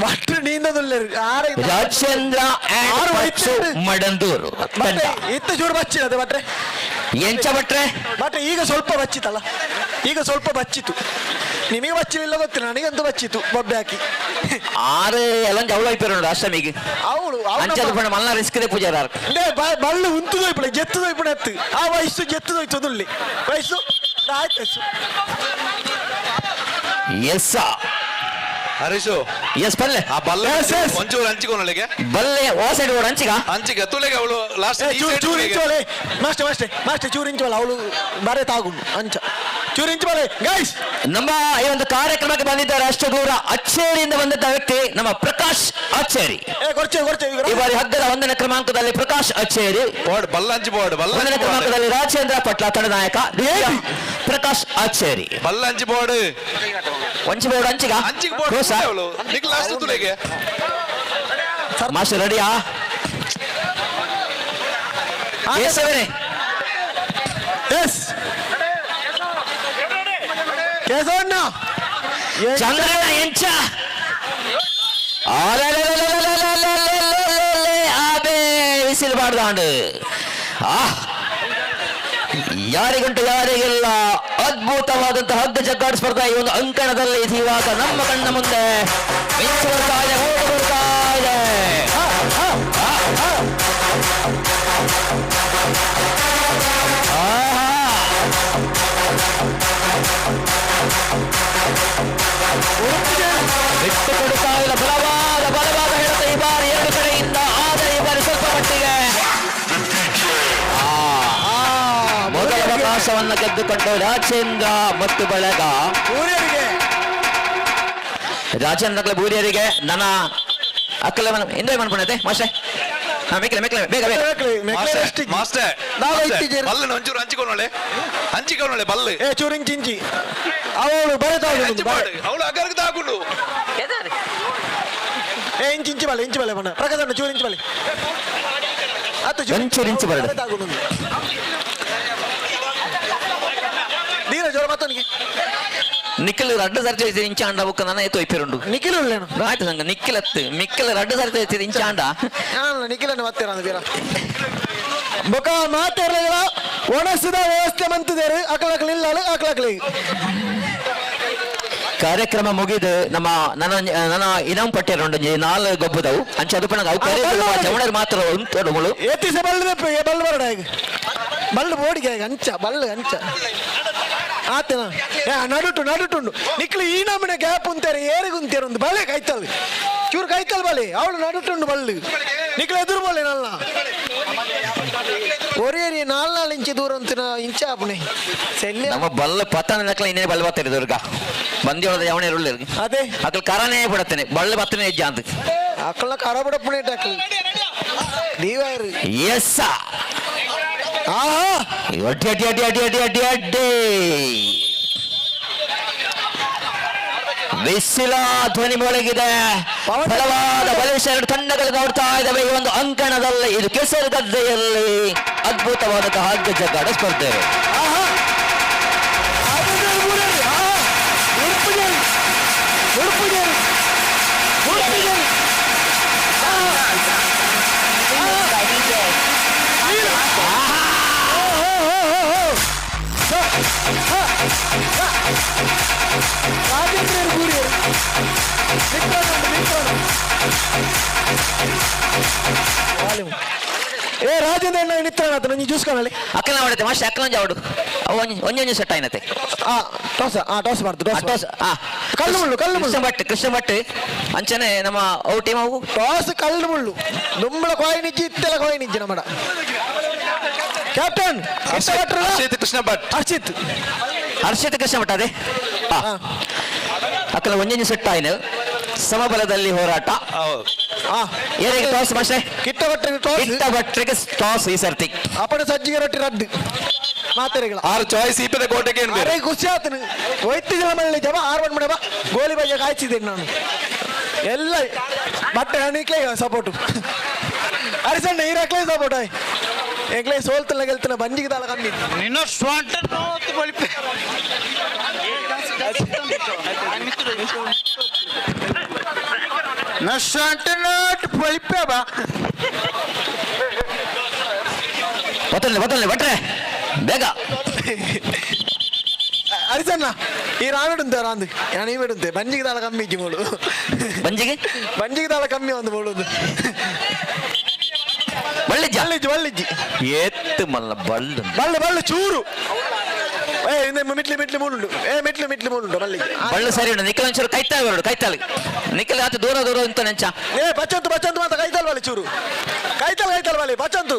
ಭಟ್ರು ನೀಂದದುಲ್ಲೆ ಆರೆ. ರಾಜೇಂದ್ರ ಆರು ಪಚ್ಚು ಮಡಂದೂರು ತಂಡ. ಇತ್ತ ಚೂರು ಬಚ್ಚಿನದು ಭಟ್ರೆ. ಎಂಚ ಭಟ್ರೆ? ಭಟ್ರೆ ಈಗ ಸ್ವಲ್ಪ ಬಚ್ಚಿತಲ್ಲ, ಈಗ ಸ್ವಲ್ಪ ಬಚ್ಚಿತು. ನಿಮಗೆ ಬಚ್ಚಲಿಲ್ಲ ಗೊತ್ತಿಲ್ಲ, ನನಗಂತೂ ಬಚ್ಚಿತು ಬೊಬ್ಬೆ ಹಾಕಿ. ಆರು ಎಲ್ಲ ಅವಳು ಐಪೇರು ನೋಡು ಅಷ್ಟಮಿಗೆ. ಅವಳು ಅಂಚದ ಪಂಡ ಮಲ್ಲ ರಿಸ್ಕ್ ಇದೆ ಪೂಜಾರ. ಬಳ್ಳು ಉಂತುದೋಯ್ಪುಣ ಜೆತ್ತುದೋಯ್ಪುಣ ಎತ್ತು ಆ ವಯಸ್ಸು ಜೆತ್ತುದೋಯ್ತು ದುಳ್ಳಿ ವಯಸ್ಸು ಆಯ್ತು. ಎಸ್ ಹರೀಶು. ಎಸ್ ಪಲ್ಲೆ. ಆ ಬಲ್ಲೆ ಒಂಚೂರು ಹಂಚಿಕೊನಳಿಗೆ. ಬಲ್ಲೆ ಓ ಸೈಡ್ ಓಡ್ ಹಂಚಿಗ. ಹಂಚಿಗ ತುಲೆಗೆ ಅವಳು ಲಾಸ್ಟ್. ಚೂರು ಇಂಚೋಲೆ ಮಾಸ್ಟರ್ ಮಾಸ್ಟರ್ ಮಾಸ್ಟರ್, ಚೂರು ಇಂಚೋಲೆ ಅವಳು ಬರೆ ತಾಗುಂಡು ಅಂಚ. ಚೂರು ಇಂಚು ಬಲೆ ಗೈಸ್. ನಮ್ಮ ಈ ಒಂದು ಕಾರ್ಯಕ್ರಮಕ್ಕೆ ಬಂದಿದ್ದಾರೆ ಅಷ್ಟು ದೂರ ಅಚ್ಚೇರಿಯಿಂದ ಬಂದಂತ ವ್ಯಕ್ತಿ ನಮ್ಮ ಪ್ರಕಾಶ್ ಅಚ್ಚೇರಿ. ಏ ಕೊರ್ಚೆ ಕೊರ್ಚೆ. ಈ ಬಾರಿ ಹಗ್ಗದ ಒಂದನೇ ಕ್ರಮಾಂಕದಲ್ಲಿ ಪ್ರಕಾಶ್ ಅಚ್ಚೇರಿ, ಬೋರ್ಡ್ ಬಲ್ಲಂಚಿ ಬೋರ್ಡ್. ಒಂದನೇ ಕ್ರಮಾಂಕದಲ್ಲಿ ರಾಜೇಂದ್ರ ಪಟ್ಲ ತಂಡ ನಾಯಕ, ದ್ವಿತೀಯ ಪ್ರಕಾಶ್ ಅಚ್ಚೇರಿ. ಬಲ್ಲಂಚಿ ಬೋರ್ಡ್. ಒಂಚಿ ಬೋರ್ಡ್ ಅಂಚಿಗ ಅಂಚಿಗೆ ಬೋರ್ಡ್. ನಿಕ್ ಲಾಸ್ಟ್ ತುಲೆಗೆ. ಮಾಸ್ಟರ್ ರೆಡಿಯಾ? ಕೇಶವನೇ. ಎಸ್ ಕೇಶವಣ್ಣ. ಚಂದ್ರಣ್ಣ ಎಂಚ ಆಬೆ ವಿಸಿಲ್ ಬಾರ್ದಾಂಡು. ಆ ಯಾರಿಗುಂಟು ಯಾರಿಗಿಲ್ಲ ಅದ್ಭುತವಾದಂತಹ ಹಗ್ಗ ಜಗ್ಗಾಟ ಸ್ಪರ್ಧಾ ಈ ಒಂದು ಅಂಕಣದಲ್ಲಿ ಇವಾಗ ನಮ್ಮ ಕಣ್ಣ ಮುಂದೆ ಮಿಂಚು ಬರ್ತಾ ಇದೆ, ಓಡಿ ಬರ್ತಾ ಇದೆ. ಆಹಾ. ಬಿಟ್ಟು ಕೊಡುತ್ತಾ ಇಲ್ಲ, ಬಲವಾದ ಬಲವಾದ ಹೇಳುತ್ತೆ ಈ ಬಾರಿ ಎರಡು ಕಡೆಯಿಂದ. ಆದರೆ ಈ ಬಾರಿ ಸ್ವಲ್ಪ ಮಟ್ಟಿಗೆ ಮೊದಲ ಅವಕಾಶವನ್ನು ಗೆದ್ದುಕೊಂಡು ರಾಜೇಂದ್ರ ಮತ್ತು ಬಳಗ. ರಾಜೇಂದ್ರ ಬೂರಿಯರಿಗೆ ನನ್ನ ಅಕ್ಕಲ ಹಿಂದೆ ಮನ್ಕೊಂಡೈತೆ ಮಾಸ್ಟರ್. ಹಾ ಮೇಕ್ಲೆ ಮೇಕ್ಲೆ ಬೇಗ ಬೇಗ. ಮಾಸ್ಟರ್ ಬಲ್ಲು ಒಂಚೂರು ಹಂಚಿಕೊಳ್ಳೆ ಹಂಚಿಕೊಳ್ಳೆ ಬಲ್ಲು. ಏ ಚೂರು ಇಂಚಿ ಇಂಚಿ ಅವಳು ಬರತಾಳು. ಹಂಚಿ ಬೋರ್ಡ್ ಅವಳು ಅಗರ್ಗೆ ತಾಕೊಂಡು. ಏ ಇಂಚಿ ಇಂಚಿ ಬಲೆ ಇಂಚಿ ಬಲೆ ಬಣ್ಣ ಪ್ರಕಾಶ್ ಅಣ್ಣ ಚೂರು ಇಂಚಿ ಬಲೆ ಆತು. ಒಂಚೂರು ಇಂಚಿ ಬರಡು. ನೀರ ಜೋರ ಮತ್ತೊನಿಗೆ. ನಿಖಿಲ್ ರಡ್ಡು ಸರ್ತಿ ಇಂಚಾಂಡ ಬುಕ್ಕ ನನ್ನ ಎತ್ತು ಒಯ್ಪಿರುಂಡು. ನಿಖಿಲ್ ಉಳ್ಳೇನು. ಆಯ್ತು ಸಂಗ ನಿಖಿಲ್ ಅತ್ತು ಮಿಕ್ಕಿಲ್ ರಡ್ಡು ಸರ್ತಿ ಇಂಚಾಂಡ. ನಿಖಿಲನ್ನು ಮತ್ತೆ ಬೀರ ಬೊಕ ಮಾತಾಡಲಿಲ್ಲ. ಒಣಸಿದ ವ್ಯವಸ್ಥೆ ಮಂತಿದ್ದಾರೆ ಅಕಲಕಲಿ ಇಲ್ಲ ಅಕಲಕಲಿ. ಕಾರ್ಯಕ್ರಮ ಮುಗಿದು ನಮ್ಮ ನನ್ನ ನನ್ನ ಇನಾಮ್ ಪಟ್ಟಿರುಂಡು ನಾಲ್ ಗೊಬ್ಬದವು ಅಂಚ ಅದು ಪಣಗ ಅವು ಕರೆ ಜವಣರು ಮಾತ್ರ ಉಂಟು ಮುಳು. ಏತಿಸ ಬಲ್ಲು ಬಲ್ಲು ಬರಡ ಈಗ ಬಲ್ಲು ಬೋಡಿಗೆ ಈಗ ಅಂಚ ಬಲ್ಲು ಅಂಚ ಆತನ ನಡುಟು ನಡುಟುಂಡು ನಿಕ್ಲು ಈ ನಮ್ಮನೆ ಗ್ಯಾಪ್ ಉಂತಾರೆ ಏರಿಗೆ ಉಂತಾರೆ ಒಂದು ಬಲೆ ಕೈತಲ್ ಚೂರು ಕೈತಲ್ ಬಲೆ ಅವಳು ನಡುಟುಂಡು ಬಲ್ಲು ನಿಕ್ಲು ಎದುರು ಬೋಲೆ ನಲ್ಲ ಒರೇರಿ ನಾಲ್ ನಾಲ್ ಇಂಚು ದೂರ ಅಂತಿನ ಇಂಚ ಆಪುಣೆ ಸೆಲ್ಲೆ. ನಮ್ಮ ಬಲ್ಲ ಪತ್ತನ ನಕ್ಲ ಇನ್ನೇ ಬಲ್ಲ ಬರ್ತಾರೆ ದುರ್ಗ ಬಂದಿಯೊಳದ ಯಾವನೇ ಇರುಳ್ಳ. ಅದೇ ಅಕಲ್ ಕರನೇ ಬಿಡತ್ತೇನೆ ಬಳ್ಳ ಬತ್ತನೆ ಹೆಜ್ಜೆ ಅಂತ. ಅಕ್ಕಳ ಕರ ಬಿಡಪ್ಪಣೆ ಅಕ್ಕಲ್ ನೀವಾರು. ಎಸ್. ಆಹಾ. ಅಡ್ಡಿ ಅಡ್ಡಿ ಅಡ್ಡಿ ಅಡ್ಡಿ ಅಡ್ಡಿ ಅಡ್ಡಿ ಅಡ್ಡಿ ಬಿಸಿಲ ಧ್ವನಿ ಮೊಳಗಿದೆ. ಬಲವಾದ ಬಲಿಷ್ಠ ಎರಡು ತಂಡಗಳು ನೋಡ್ತಾ ಇದ್ದಾವೆ ಈ ಒಂದು ಅಂಕಣದಲ್ಲಿ. ಇದು ಕೆಸರು ಗದ್ದೆಯಲ್ಲಿ ಅದ್ಭುತವಾದಂತಹ ಹಗ್ಗ ಜಗ್ಗಾಟ ಸ್ಪರ್ಧೆ. Remixed by DJ. Rajendra ಗೂರಿಯರು ಏ ರಾಜೇಂದ್ರ ಅಣ್ಣ ನಿತ್ರಣ ಆತ ನಂಗೆ ಜ್ಯೂಸ್ ಕಾಣಲಿ. ಅಕ್ಕನ ಮಾಡುತ್ತೆ ಮಾಸ್ಟರ್ ಅಕ್ಕನ ಜಾವಡು ಅವು ಒಂಜೊಂಜಿ ಸೆಟ್ ಆಯ್ನತೆ. ಆ ಟಾಸ್ ಆ ಟಾಸ್ ಮಾಡ್ತು ಟಾಸ್. ಟಾಸ್ ಆ ಕಲ್ಲು ಮುಳ್ಳು ಕಲ್ಲು ಮುಳ್ಳು. ಕೃಷ್ಣ ಭಟ್ ಕೃಷ್ಣ ಭಟ್ ಅಂಚನೆ ನಮ್ಮ ಅವು ಟೀಮ್ ಅವು. ಟಾಸ್ ಕಲ್ಲು ಮುಳ್ಳು ದುಂಬಳ ಕಾಯಿನ್ ಇಜ್ಜಿ ಇತ್ತೆಲ್ಲ ಕಾಯಿನ್ ಇಜ್ಜಿ ನಮ್ಮಡ ಕ್ಯಾಪ್ಟನ್ ಹರ್ಷಿತ್ ಕೃಷ್ಣ ಭಟ್. ಹರ್ಷಿತ್ ಹರ್ಷಿತ್ ಕೃಷ್ಣ ಭಟ್ ಅದೇ ಅಕ್ಕನ ಒಂಜೊಂಜಿ ಸೆಟ್ ಆಯ್ನ ಸಮಬಲದಲ್ಲಿ ಹೋರಾಟ. ಏರಿಗೆ ಟಾಸ್ ಮಾಸ್ಟರ್? ಕಿಟ್ಟ ಭಟ್ರಿಗೆ ಟಾಸ್. ಕಿಟ್ಟ ಭಟ್ರಿಗೆ ಟಾಸ್ ಈ ಸರ್ತಿ. ಅಪ್ಪಣ ಸಜ್ಜಿಗೆ ರೊಟ್ಟಿ ರಡ್ಡು ಮಾತೆರೆಗಳ. ಆರು ಚಾಯ್ಸ್ ಈಪದ ಕೋಟೆಗೆ ಏನು ಅರೆ ಖುಷಿ ಆತನು ಒಯ್ತು ಜನ ಮಳ್ಳಿ ಜಪ ಆರು ಬಂದ್ ಬಿಡಪ್ಪ ಗೋಲಿ ಬಗ್ಗೆ ಕಾಯ್ಸಿದ್ದೇನೆ ನಾನು ಎಲ್ಲ ಬಟ್ಟೆ ಹಣಿಕ್ಲೇ ಸಪೋರ್ಟು ಅರಿಸಣ್ಣ ಈರಕ್ಲೇ ಸಪೋರ್ಟ್ ಆಯ್ ಎಂಕ್ಲೇ ಸೋಲ್ತಲ್ಲ ಗೆಲ್ತನ ಬಂಜಿಗೆ ತಾಳ ಕಮ್ಮಿ. ನಿನ್ನ ಸ್ವಂತ ಬಲಿಪೆ not ಬಲಿಪೆ ಬಾ. ಬತ್ತಲೆ ಬತ್ತಲೆ ಭಟ್ರೆ ಬೇಗ. ಅರಿಸಣ್ಣ ಈ ರಾಮಿಡುಂತೆ ರಾಂದು ನಾನು ಈ ಬಿಡುಂತೆ ಬಂಜಿಗೆ ತಾಳ ಕಮ್ಮಿ ಇಜ್ಜಿ ಮೋಳು. ಬಂಜಿಗೆ ಬಂಜಿಗೆ ತಾಳ ಕಮ್ಮಿ ಒಂದು ಮೋಳು ಬಳ್ಳಿಜ್ಜ ಬಳ್ಳಿಜ್ಜಿ ಬಳ್ಳಿಜ್ಜಿ. ಏತ್ತು ಮಲ್ಲ ಬಳ್ಳು ಬಳ್ಳು ಬಳ್ಳು ಚೂರು ಏ ಇಂದ ಮಿಟ್ಲಿ ಮಿಟ್ಲಿ ಮೂಡುಂಡು ಏ ಮಿಟ್ಲಿ ಮಿಟ್ಲಿ ಮೂಡುಂಡು ಬಳ್ಳಿಜ್ಜಿ. ಬಳ್ಳು ಸರಿ ಉಂಟು ನಿಖಲ್ ಒಂಚೂರು ಕೈತಾಲ್ ಬರೋಡು ಕೈತಾಲ್ ನಿಖಲ್ ಆತ ದೂರ ದೂರ ಅಂತ ನೆಂಚ. ಏ ಬಚ್ಚಂತು ಬಚ್ಚಂತು ಮಾತ ಕೈತಾಲ್ ಬಲ್ಲಿ ಚೂರು ಕೈತಾಲ್ ಕೈತಾಲ್ ಬಲ್ಲಿ ಬಚ್ಚಂತು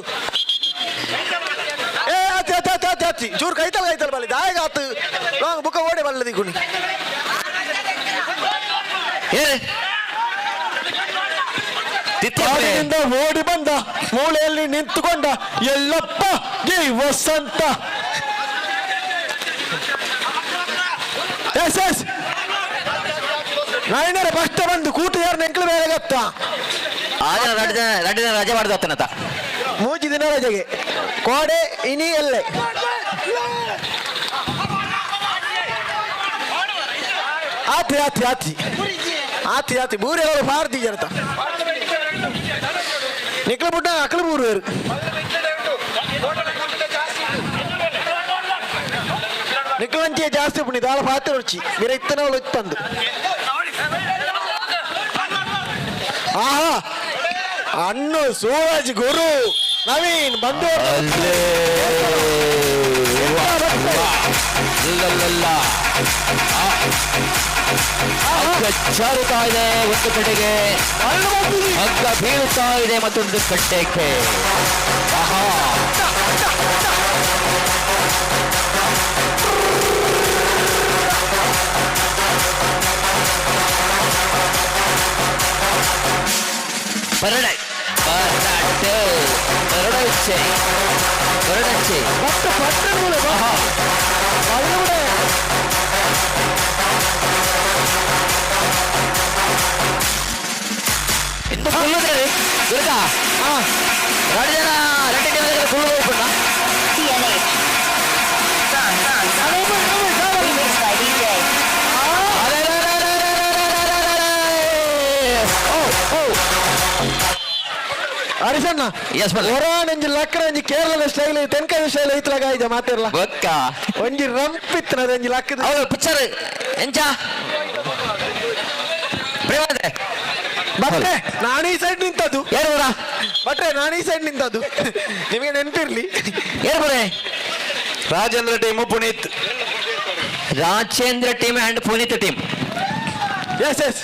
ಏ ಆತಿ ಆತಿ ಆತಿ ಆತಿ ಆತಿ ಚೂರು ಕೈತಾಲ್ ಕೈತಾಲ್ ಬಲ್ಲಿ ದಾಯಗ ಆತು ಬಲ್ಲದಿ ಗುಣಿ. ಕಾಡಿನಿಂದ ಓಡಿ ಬಂದ, ಮೂಲೆಯಲ್ಲಿ ನಿಂತುಕೊಂಡ ಎಲ್ಲಪ್ಪ ಜೈ ವಸಂತ. ಎಸ್ ಎಸ್ ನಾಯಿನರ ಫಸ್ಟ್ ಬಂದು ಕೂಟ ಯಾರು ನೆಂಕಲು ಬೇರೆ ಗೊತ್ತಾ? ಆದ್ರೆ 2 ದಿನ ರಜೆ ಮಾಡ್ದತ್ತನತ. 3 ದಿನ ರಜೆಗೆ ಕೋಡೆ ಇನಿ ಎಲ್ಲೆ. ಆತಿ ಆತಿ ಆತಿ ಆತಿ ಆತಿ ಬೂರಿ ಅವರು ಪಾರ್ದಿ ಜನತ ನಿಕ್ಲ ಪುಟ್ಟ ಅಕ್ಲು ಬೂರು. ನಿಕ್ಲಂಚೆ ಜಾಸ್ತಿ ಪುಣಿ ದಾಳ ಪಾತ್ರೆ ರುಚಿ ಬೇರೆ ಇತ್ತನ ತಂದು. ಆಹಾ, ಅಣ್ಣು ಸೂರಜ್ ಗುರು ನವೀನ್ ಬಂದು. ಹಗ್ಗ ಜಾರುತ್ತಾ ಇದೆ ಒಂದು ಕಡೆಗೆ, ಹಗ್ಗ ಬೀಳುತ್ತಾ ಇದೆ ಮತ್ತೊಂದು ಕಟ್ಟೆಗೆ. ಆಹಾ, ಬರಡೈ ಬರಡು ಬರಡಚ್ಚೆ ಬರಡಚ್ಚೆ. ಪಟ್ಟು ಪಟ್ಟು. ಇಂದು ಫುಲ್ ದುರ್ಗಾ 2 ಜನ 2 ಟೀಮ್ ಫುಲ್ ಹೋಗ್ಬಿಡ. TNH. Remixed by DJ. ಹರಿಸಣ್ಣ. ಎಸ್. ಒಂಜಿ ಲಕ್ಕಡ ಒಂಜಿ ಕೇರಳದ ಸ್ಟೈಲ್, ತೆನ್ಕಾಯಿ ಸ್ಟೈಲ್ ಐತ್ಲಾಗ ಇದೆ ಮಾತಿರ್ಲ. ಬೊಕ್ಕ ಒಂಜಿ ರಂಪ್ ಇತ್ತು, ಒಂಜಿ ಲಕ್ಕದ. ಹೌದು, ಪಿಕ್ಚರ್ ಎಂಚ ಪ್ರೇಮಾದ್ರೆ. ಬಟ್ರೆ, ನಾನು ಈ ಸೈಡ್ ನಿಂತದ್ದು. ಯಾರು ಬರ? ಬಟ್ರೆ, ನಾನು ಈ ಸೈಡ್ ನಿಂತದ್ದು, ನಿಮಗೆ ನೆನಪಿರ್ಲಿ. ಯಾರು ಬರೇ? Rajendra team, Puneeth. Rajendra team and Puneeth team. S S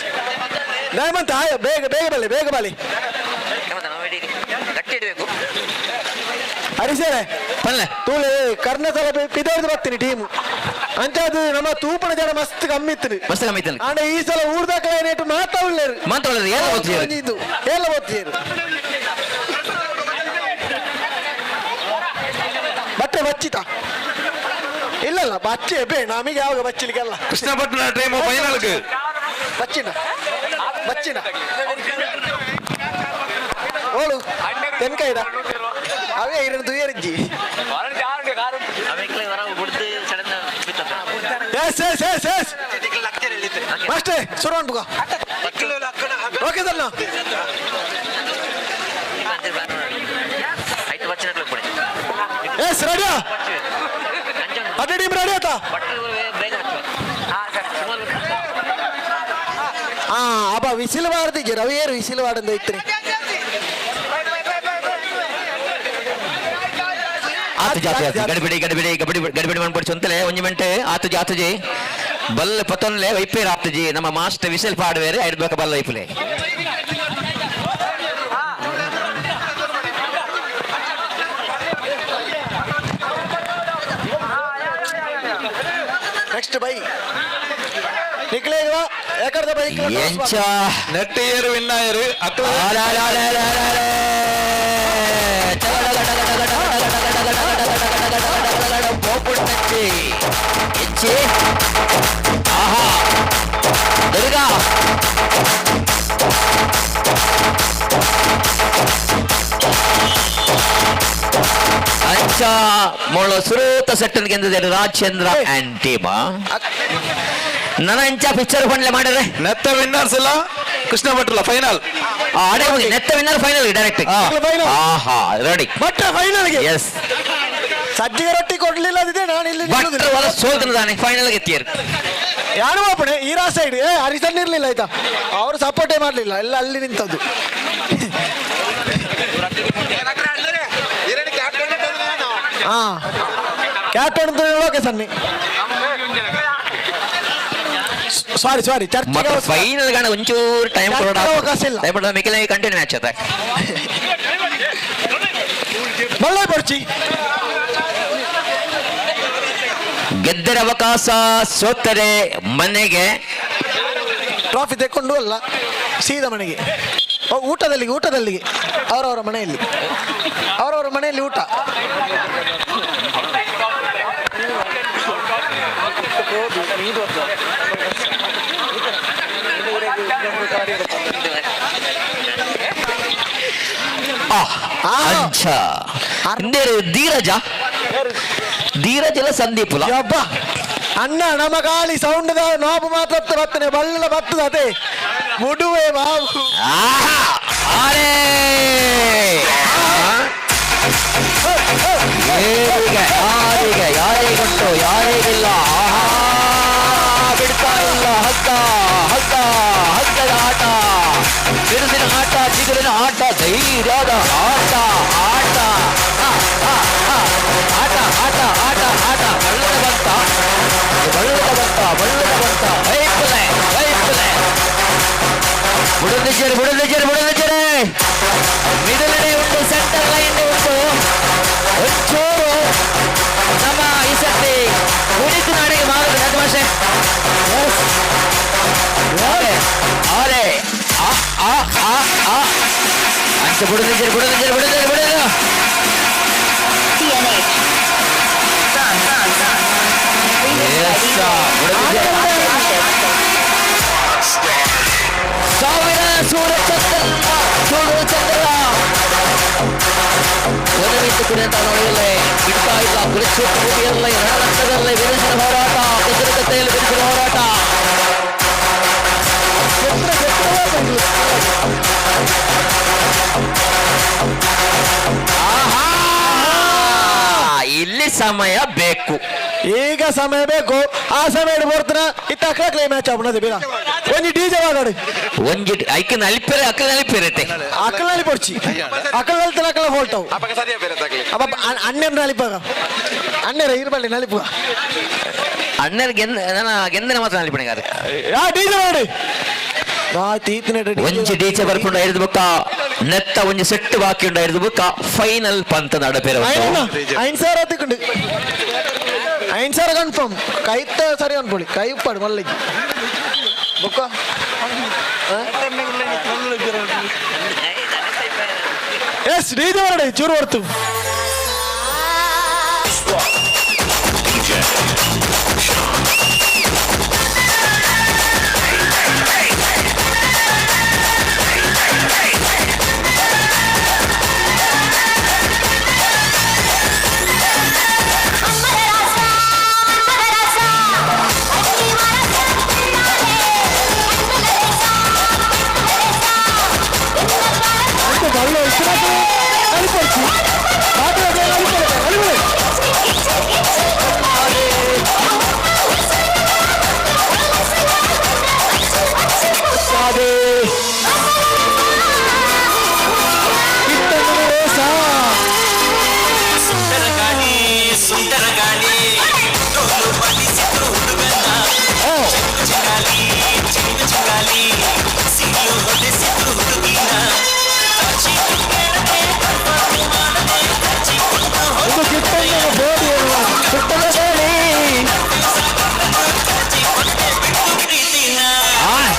ದಯಮಂತ ಆಯ, ಬೇಗ ಬೇಗ ಬಲಿ, ಬೇಗ ಬಲಿ. ಗಟ್ಟಿ ಇಡಬೇಕು. ಹರಿಸೇರೆ. ಪಲ್ಲೆ. ತೂಲೆ, ಕರ್ನಾಟಕ ಪಿದರ್ದು ಬರ್ತೀನಿ ಟೀಮ್ ಅಂಚ. ಅದು ನಮ್ಮ ತೂಪಣ ಜನ ಮಸ್ತ್ ಕಮ್ಮಿ ಇತ್ತು. ಮಸ್ತ್ ಕಮ್ಮಿ ಇತ್ತು. ಆಂಡ ಈ ಸಲ ಊರ್ದಾಕಲ ಏನೇಟು ಮಾತಾಡ್ಲೇರು. ಮಾತಾಡ್ಲೇರು, ಏಲ ಓದ್ತಿಯರು. ಇದು ಏಲ ಓದ್ತಿಯರು. ಬಟ್ಟೆ ಬಚ್ಚಿತ ಇಲ್ಲಲ್ಲ, ಬಚ್ಚೆ ಬೇ ನಮಗೆ ಯಾವಾಗ ಬಚ್ಚಲಿಕ್ಕೆಲ್ಲ. ಕೃಷ್ಣಪಟ್ಟಣ ಟೀಮ್ ಫೈನಲ್. ಬಚ್ಚಿನ ಬಚ್ಚಿನ ಓಳು ತೆನ್ಕಾಯ್ದ ಅವೇ ಇರದು ದುಯ್ಯರಿಜ್ಜಿ. ಎಸ್ ಎಸ್ ಎಸ್ ಎಸ್ ಅಷ್ಟೇ ಶುರು ಅನ್ಬುಗ. Okay sir. ಎಸ್, ರೆಡಿಯಾ? ಅದೇ ಟೀಮ್ ರೆಡಿ ಆಯ್ತಾ? ಹಾ, ಅಬ್ಬ ವಿಸಿಲ್ ಬಾರ್ದಿಗೆ ರವಿಯೇರು ವಿಸಿಲ್ ಬಾರ್ದಂದ ಇತ್ತು. ಆತು ಜಾತಿ ಆತು, ಗಡಿಬಿಡಿ ಗಡಿಬಿಡಿ ಗಡಿಬಿಡಿ ಗಡಿಬಿಡಿ ಮಾಡ್ಬಿಡಿ. ಚೊಂತಲೆ ಒಂಜಿ ಮಿಂಟೆ ಆತು ಜಾತುಜಿ ಬಲ್ಲ ಪತ್ತೊನ್ಲೆ ವೈಪೇರ್ ಆತುಜಿ. ನಮ್ಮ ಮಾಸ್ಟರ್ ವಿಸಿಲ್ ಪಾಡುವೇರೆ, ಐಡ್ಬೇಕ ಬಲ್ಲ ವೈಪುಲೆ. ನೆಕ್ಸ್ಟ್ ಬೈ ನಿಕ್ಲೇಗ ಯಾಕರ್ದ ಬೈಕ್. ಎಂಚ? ನೆಟ್ ಇಯರ್ ವಿನ್ ಆಯರು ಅಕ್ಲ. ಪೋಪುಟ್ಟಂಚಿ ಎಂಚಿ. ಆಹಾ ದುರ್ಗಾ, ಅಂಚ ಮೊಳ ಸುರೂತ ಸೆಟ್ಟನ್ ಗೆಂದಿದೆ ರಾಜೇಂದ್ರ ಅಂಡ್ ಟೀಮ್. ನನ್ನ ಎಂಚ ಪಿಕ್ಚರ್ ಪಂಡ್ಲೆ ಮಾಡಿದ್ರೆ. ನೆತ್ತ ವಿನ್ನರ್ಸ್ ಎಲ್ಲ ಕೃಷ್ಣ ಭಟ್ರಲ್ಲ ಫೈನಲ್. ಆಡೆ ಹೋಗಿ ನೆತ್ತ ವಿನ್ನರ್ ಫೈನಲ್ ಡೈರೆಕ್ಟ್. ಆಹಾ, ರೆಡಿ. ಬಟ್ ಫೈನಲ್ಗೆ ಎಸ್. ಸಜ್ಜಿಗೆ ರೊಟ್ಟಿ ಕೊಡ್ಲಿಲ್ಲ ಅದಿದೆ ನಾನು ಇಲ್ಲಿ. ಭಟ್ರ ಹೊರ ಸೋಲ್ತಾನೆ, ಫೈನಲ್ ಗೆತ್ತಿಯರು. ಯಾರು ಒಬ್ಬನೇ ಈರಾ ಸೈಡ್ ಏ ಹರಿಸನ್ ಇರ್ಲಿಲ್ಲ ಆಯ್ತಾ, ಅವರು ಸಪೋರ್ಟೇ ಮಾಡ್ಲಿಲ್ಲ, ಎಲ್ಲ ಅಲ್ಲಿ ನಿಂತದ್ದು. ಹಾ, ಕ್ಯಾಪ್ಟನ್ ಓಕೆ ಸನ್ನಿ, ಸಾರಿ ಸಾರಿ. ಮತ್ತೆ ಫೈನಲ್ ಗಾಣ ಒಂಚೂರು ಟೈಮ್ ಕೊಡೋಣ. ಅವಕಾಶ ಇಲ್ಲ. ಟೈಮ್ ಕೊಡೋಣ, ಮಿಕ್ಕಿನ ಕಂಟಿನ್ಯೂ ಮ್ಯಾಚ್ ಅದ. ಬಳ್ಳೆ ಬರ್ಚಿ. ಗೆದ್ದರೆ ಅವಕಾಶ, ಸೋತರೆ ಮನೆಗೆ. ಟ್ರಾಫಿ ತೆಕ್ಕೊಂಡು ಅಲ್ಲ, ಸೀದಾ ಮನೆಗೆ. ಊಟದಲ್ಲಿಗೆ, ಊಟದಲ್ಲಿಗೆ, ಅವರವರ ಮನೆಯಲ್ಲಿ, ಅವರವರ ಮನೆಯಲ್ಲಿ ಊಟ. ಅಚ್ಚಾ, ಧೀರಜ ಧೀರಜ ಎಲ್ಲ ಸಂದೀಪುಲ. ಯಬ್ಬ ಅಣ್ಣ, ನಮ್ಮ ಗಾಳಿ ಸೌಂಡ್ ನೋವು ಮಾತ್ರ ಬರ್ತನೆ, ಬಲ್ಲ ಬರ್ತದ ಅದೇ ಮುಡುವೆ ಬಾಬು. ಯಾರಿಗೆ ಯಾರಿಗುಂಟು ಯಾರಿಗಿಲ್ಲ. ಆಹಾ, ಬಿಡ್ತಾ ಇಲ್ಲ. ಹಗ್ಗ ಹಗ್ಗ ಹಗ್ಗದ ಆಟ, ಬಿರುಸಿನ ಆಟ, ಚಿಗುರಿನ ಆಟ, ಧೈರ್ಯದ ಆಟ, ಆಟ ಆಟ ಆಟ ಆಟ ಆಟ. ಬಳ್ಳದ ಬಂತ, ಬಳ್ಳದ ಬಂತ, ಬಳ್ಳದ ಬಂತ. ಬೈಪಲೆ ಬೈಪಲೆ, ಬುಡದಿಜ್ಜರೆ ಬುಡದಿಜ್ಜರೆ ಬುಡದಿಜ್ಜರೆ. ಮಿಡಲ್ ಉಂಟು, ಸೆಂಟರ್ ಲೈನ್ ಉಂಟು. ಒಂಚೂರು ನಮ್ಮ ಈ ಸರ್ತಿ ಕುಣಿತು ನಾಡಿಗೆ ಮಾರುದು ನದಮಾಷೆ. ಅರೆ ಆ ಆ ಆ ಆ ಅಂಚ ಬುಡದಿಜ್ಜರೆ ಬುಡದಿಜ್ಜರೆ ಬುಡದಿಜ್ಜರೆ ಬುಡದ. ಸಾವಿರ ಸೂರ್ಯ ಚಂದ್ರ, ಸೂರ್ಯ ಚಂದ್ರ ಒಲವಿಟ್ಟು ಕುಡಿಯಂತ ನೋಡಲೇ ಬಿಡ್ತಾ ಇಲ್ಲ. ಕುರುಕ್ಷೇತ್ರ ಭೂಮಿಯಲ್ಲಿ ರಣರಂಗದಲ್ಲಿ ಬಿರುಸಿನ ಹೋರಾಟ, ಕೆಸರುಗದ್ದೆಯಲ್ಲಿ ಬಿರುಸಿನ ಹೋರಾಟ. ಆಹಾ, ಇಲ್ಲಿ ಸಮಯ ಬೇಕು, ಈಗ ಸಮಯ ಬೇಕು. ಆ ಸಮಯ ಬರ್ತನ ಇತ್ತ ಅಕ್ಲಕ್ಲೆ ಮ್ಯಾಚ್ ಆಪುನದೆ ಬೇಗ ಒಂಜಿ ಡಿಜೆ ವಾಗಾಡು. ಒಂಜಿ ಐಕನ್ ಅಲ್ಪೆರೆ, ಅಕ್ಕನ ಅಲ್ಪೆರತೆ. ಅಕ್ಕಲ ಅಲಿಪೊಡ್ಚಿ, ಅಕ್ಕಲ ಅಲ್ತನ ಅಕ್ಕಲ ಫೋಲ್ಟವು. ಅಪ್ಪ ಅಣ್ಣನ ನಲಿಪಾಗ, ಅಣ್ಣರ ಇರ್ಬಳ್ಳಿ ನಲಿಪುಗ. ಅಣ್ಣರ ಗೆಂದ, ನನ್ನ ಗೆಂದನ ಮಾತ್ರ ನಲಿಪಣಿಗಾರ. ಯಾ ಡಿಜೆ ಮಾಡಿ ಒಂಜಿ ಡಿಜೆ ಬರ್ಪುಂಡ ಐದು ಬುಕ್ಕ ನೆತ್ತ ಒಂಜಿ ಸೆಟ್ ಬಾಕಿ ಉಂಡು ಐದು ಬುಕ್ಕ ಫೈನಲ್ ಪಂತ ನಡಪೇರ. 5,000 ಹತ್ತಿಕೊಂಡು 5,000 ಕನ್ಫರ್ಮ್. ಕೈತ ಸರಿ ಅನ್ಕೊಳ್ಳಿ, ಕೈ ಉಪ್ಪಾಡು ಮಲ್ಲಿಗೆ ಬುಕ್ಕ. ಎಸ್ ಡಿಜೆ ಹೊರಡೆ ಚೂರು ಹೊರ್ತು.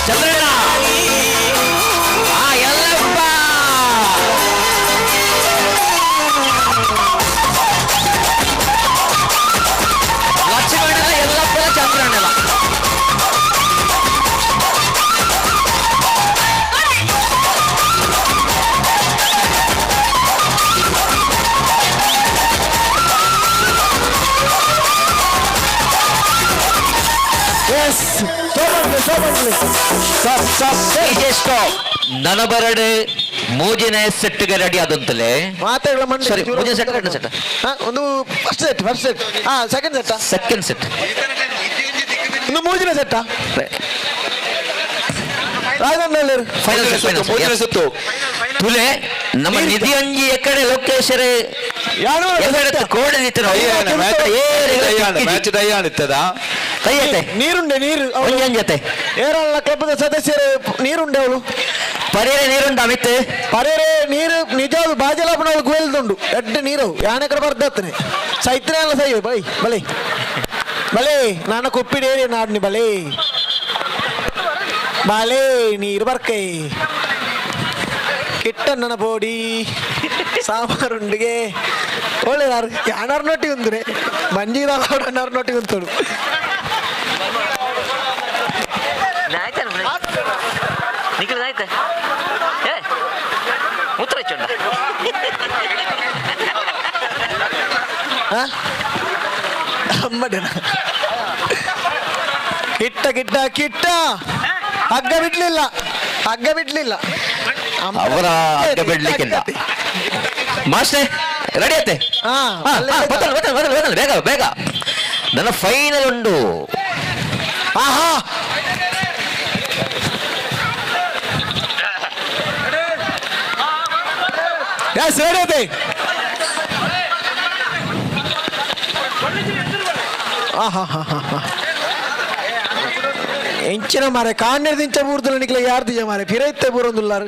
ಚಂದ್ರಣ್ಣ ಎಲ್ಲಪ್ಪ ಲಕ್ಷ್ಮಣ ಎಲ್ಲಪ್ಪ ಚಂದ್ರಣ್ಣಲ್ಲ. ನನಬರಡು ಮೂಜಿನ ಸೆಟ್ಗೆ ರೆಡಿ ಆದಂತಲೇ. ಸಾರಿ, ಮೂಜಿನ ಸೆಟ್, ಎರಡು ಸೆಟ್. ಒಂದು ಫಸ್ಟ್ ಸೆಟ್, ಫಸ್ಟ್ ಸೆಟ್, ಹಾ ಸೆಕೆಂಡ್ ಸೆಟ್, ಸೆಕೆಂಡ್ ಸೆಟ್. ಇನ್ನು ಮೂಜಿನ ಸೆಟ್. ಫೈನಲ್ ಸೆಟ್, ಫೈನಲ್ ಸುತ್ತು ತುಲೆ ನಮ್ಮ ನಿಧಿ ಅಂಜಿ ಎಕಡೆ ಲೋಕೇಶ್ವರ ಕೋಡೆ ಮ್ಯಾಚ್ ಟೈ ಆಡಿತ್ತದ. ನೀರುಂಡೆ ನೀರು ಒಂಜೊಂಜತೆ ಏರಲ್ಲ ಕ್ಲಬ್ದ ಸದಸ್ಯರು ನೀರುಂಡೆ ಅವಳು ಪರಿಯರೆ ನೀರುಂಡ ಅಮಿತ್ ಪರಿಯರೆ ನೀರು ನಿಜವಾದ ಬಾಜಲಾಪನ ಗುವೆಲ್ದುಂಡು ಎಡ್ಡೆ ನೀರು ಯಾನೆ ಕಡೆ ಬರ್ದತ್ತನೆ ಸೈತ್ರೆ ಅಲ್ಲ ಸೈ ಬೈ ಬಲಿ ಬಲೆ ನಾನು ಕುಪ್ಪಿಡೇರಿ ನಾಡ್ನಿ ಬಲೆ ಬಾಲೆ ನೀರು ಬರ್ಕೈ ಕಿಟ್ಟಣ್ಣನ ಬೋಡಿ ಸಾಂಬಾರುಂಡಿಗೆ ಒಳ್ಳೆ ಯಾನಾರು ನೋಟಿ ಉಂದ್ರೆ ಮಂಜಿದ ಅನ್ನಾರು ನೋಟಿ ಉಂತೋಡು. ನಿಖಿಲ್ ಆಯ್ತಾ? ಏ ಉತ್ತರ ಚಂಡ. ಅಮ್ಮಡನ ಕಿಟ್ಟ ಕಿಟ್ಟ ಕಿಟ್ಟ ಹಗ್ಗ ಬಿಡ್ಲಿಲ್ಲ, ಹಗ್ಗ ಬಿಡ್ಲಿಲ್ಲ. ಅವರ ಹಗ್ಗ ಬಿಡ್ಲಿಕ್ಕಿಲ್ಲ. ಮಾಸ್ಟರ್ ರೆಡಿ ಆಯ್ತೆ? ಬತ್ತಲ್ಲ ಬತ್ತಲ್ಲ ಬತ್ತಲ್ಲ ಬತ್ತಲ್ಲ, ಬೇಗ ಬೇಗ, ನನ್ನ ಫೈನಲ್ ಉಂಟು. ಆಹಾ ಎಸ್ ರೆಡಿ ಆಯ್ತೆ. ಆಹಾ ಹಾ ಹಾ ಹಾ ಎಂಚಿನ ಮಾರೆ ಕಾಣ್ಯದ ಇಂಚ ಬೂರ್ದಲ್ಲ ನಿಕ್ಲೆ ಯಾರ್ದಿಜ ಮಾರೆ ಫಿರೈತೆ ಬೂರೊಂದುಲ್ಲಾರು.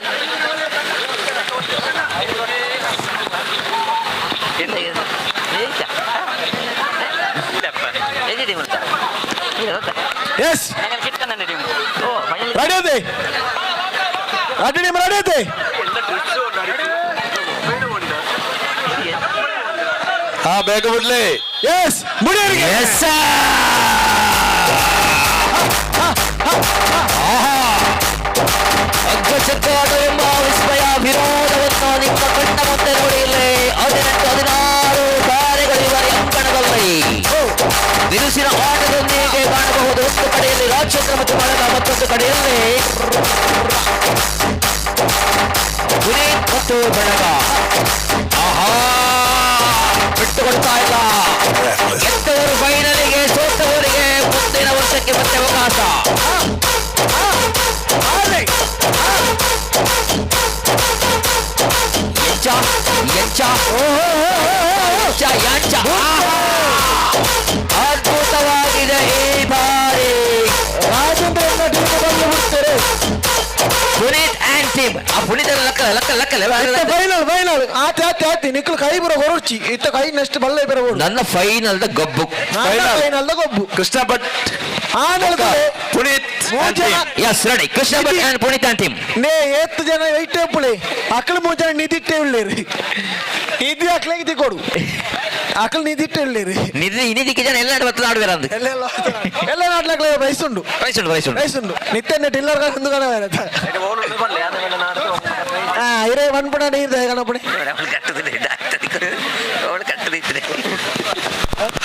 ಎಸ್ ರೆಡಿ ಆಯ್ತೆ, ರೆಡಿ ನಿಮ್ಮ ರೆಡಿ ಆಯ್ತೆ. ಹಾ ಬೇಗ ಬಿಡ್ಲಿ. ಎಸ್ ಮುಡಿಯರಿಗೆ. ಎಸ್ ಅಗ್ಗಚಕ್ಕಾಟ ಎಂಬ ವಿಸ್ಮಯ ವಿರೋಧವನ್ನು ನಿಮ್ಮ ಕಣ್ಣ ಮುಂದೆ ನೋಡಿ. ಇಲ್ಲಿ 18 16 ತಾರೆಗಳು ಇವರ ಅಂಕಣದಲ್ಲಿ ಬಿರುಸಿನ ಆಟದೊಂದಿಗೆ ಕಾಣಬಹುದು. ಒಂದು ಕಡೆಯಲ್ಲಿ ರಾಜೇಂದ್ರ ಮತ್ತು ಬಳಗ, ಮತ್ತೊಂದು ಕಡೆಯಲ್ಲಿ ಪುನೀತ್ ಮತ್ತು ಬಳಗ. ಆಹಾ, ಬಿಟ್ಟು ಕೊಡ್ತಾ ಇಲ್ಲ. ಗೆದ್ದವರು ಫೈನಲಿಗೆ, ಸೋತವರಿಗೆ ಮುಂದಿನ ವರ್ಷಕ್ಕೆ ಮತ್ತೆ ಅವಕಾಶ. ಎಂಚ ಎಂಚ ಎಂಚ ಯಾಂಚ, ಅದ್ಭುತವಾಗಿದೆ ಈ ಬಾರಿ. ರಾಜೇಂದ್ರ ಟೀಮ್ ಬಂದು ಬಿಡ್ತಾರೆ. ಪುನೀತ್ ಅಂಡ್ ಟೀಮ್. ಆ ಪುನೀತ್ ಲಕ್ಕ ಲಕ್ಕ ಲಕ್ಕ. ಫೈನಲ್ ಫೈನಲ್ ಆತಿ ಆತಿ ಆತಿ. ನಿಕ್ಲು ಕೈ ಬರೋ ಹೊರಡ್ಚಿ ಇತ್ತ ಕೈ ನೆಕ್ಸ್ಟ್ ಬಲ್ಲೆ ಬರಬಹುದು. ನನ್ನ ಫೈನಲ್ the ಗಬ್ಬು. ಫೈನಲ್ the ಗೊಬ್ಬು. Krishna Bhat Puneeth yes ready. Krishna Bhat and Puneeth and team. ನೇ ಏತ್ತು ಜನ ಐಟೆ ಪುಳಿ ಅಕ್ಳು 3 ಜನ ನಿಧಿಟ್ಟೆ ಉಳ್ಳೇರಿ. ನಿಧಿ ಅಕ್ಳಿಗೆ ತಿಕೊಡು ಅಕ್ಳು ನಿಧಿಟ್ಟೆ ಉಳ್ಳೇರಿ. ನಿಧಿ ನಿಧಿಗೆ ಜನ ಎಲ್ಲ ಬತ್ತಲ ಆಡುವೆರ ಅಂದು. ಎಲ್ಲ ಎಲ್ಲ ನಾಟ್ಲಕ್ಲೆ ಪ್ರೈಸ್ ಉಂಡು. ಪ್ರೈಸ್ ಉಂಟು, ಪ್ರೈಸ್ ಉಂಟು, ಪ್ರೈಸ್ ಉಂಡು. ನಿತ್ಯ ಟಿಲ್ಲರ್ ಕಂದು ಕಣ ಹಾ ಇರೇ ಒನ್ ಪುಣ ನೀರು ಗಣಪಣೆ.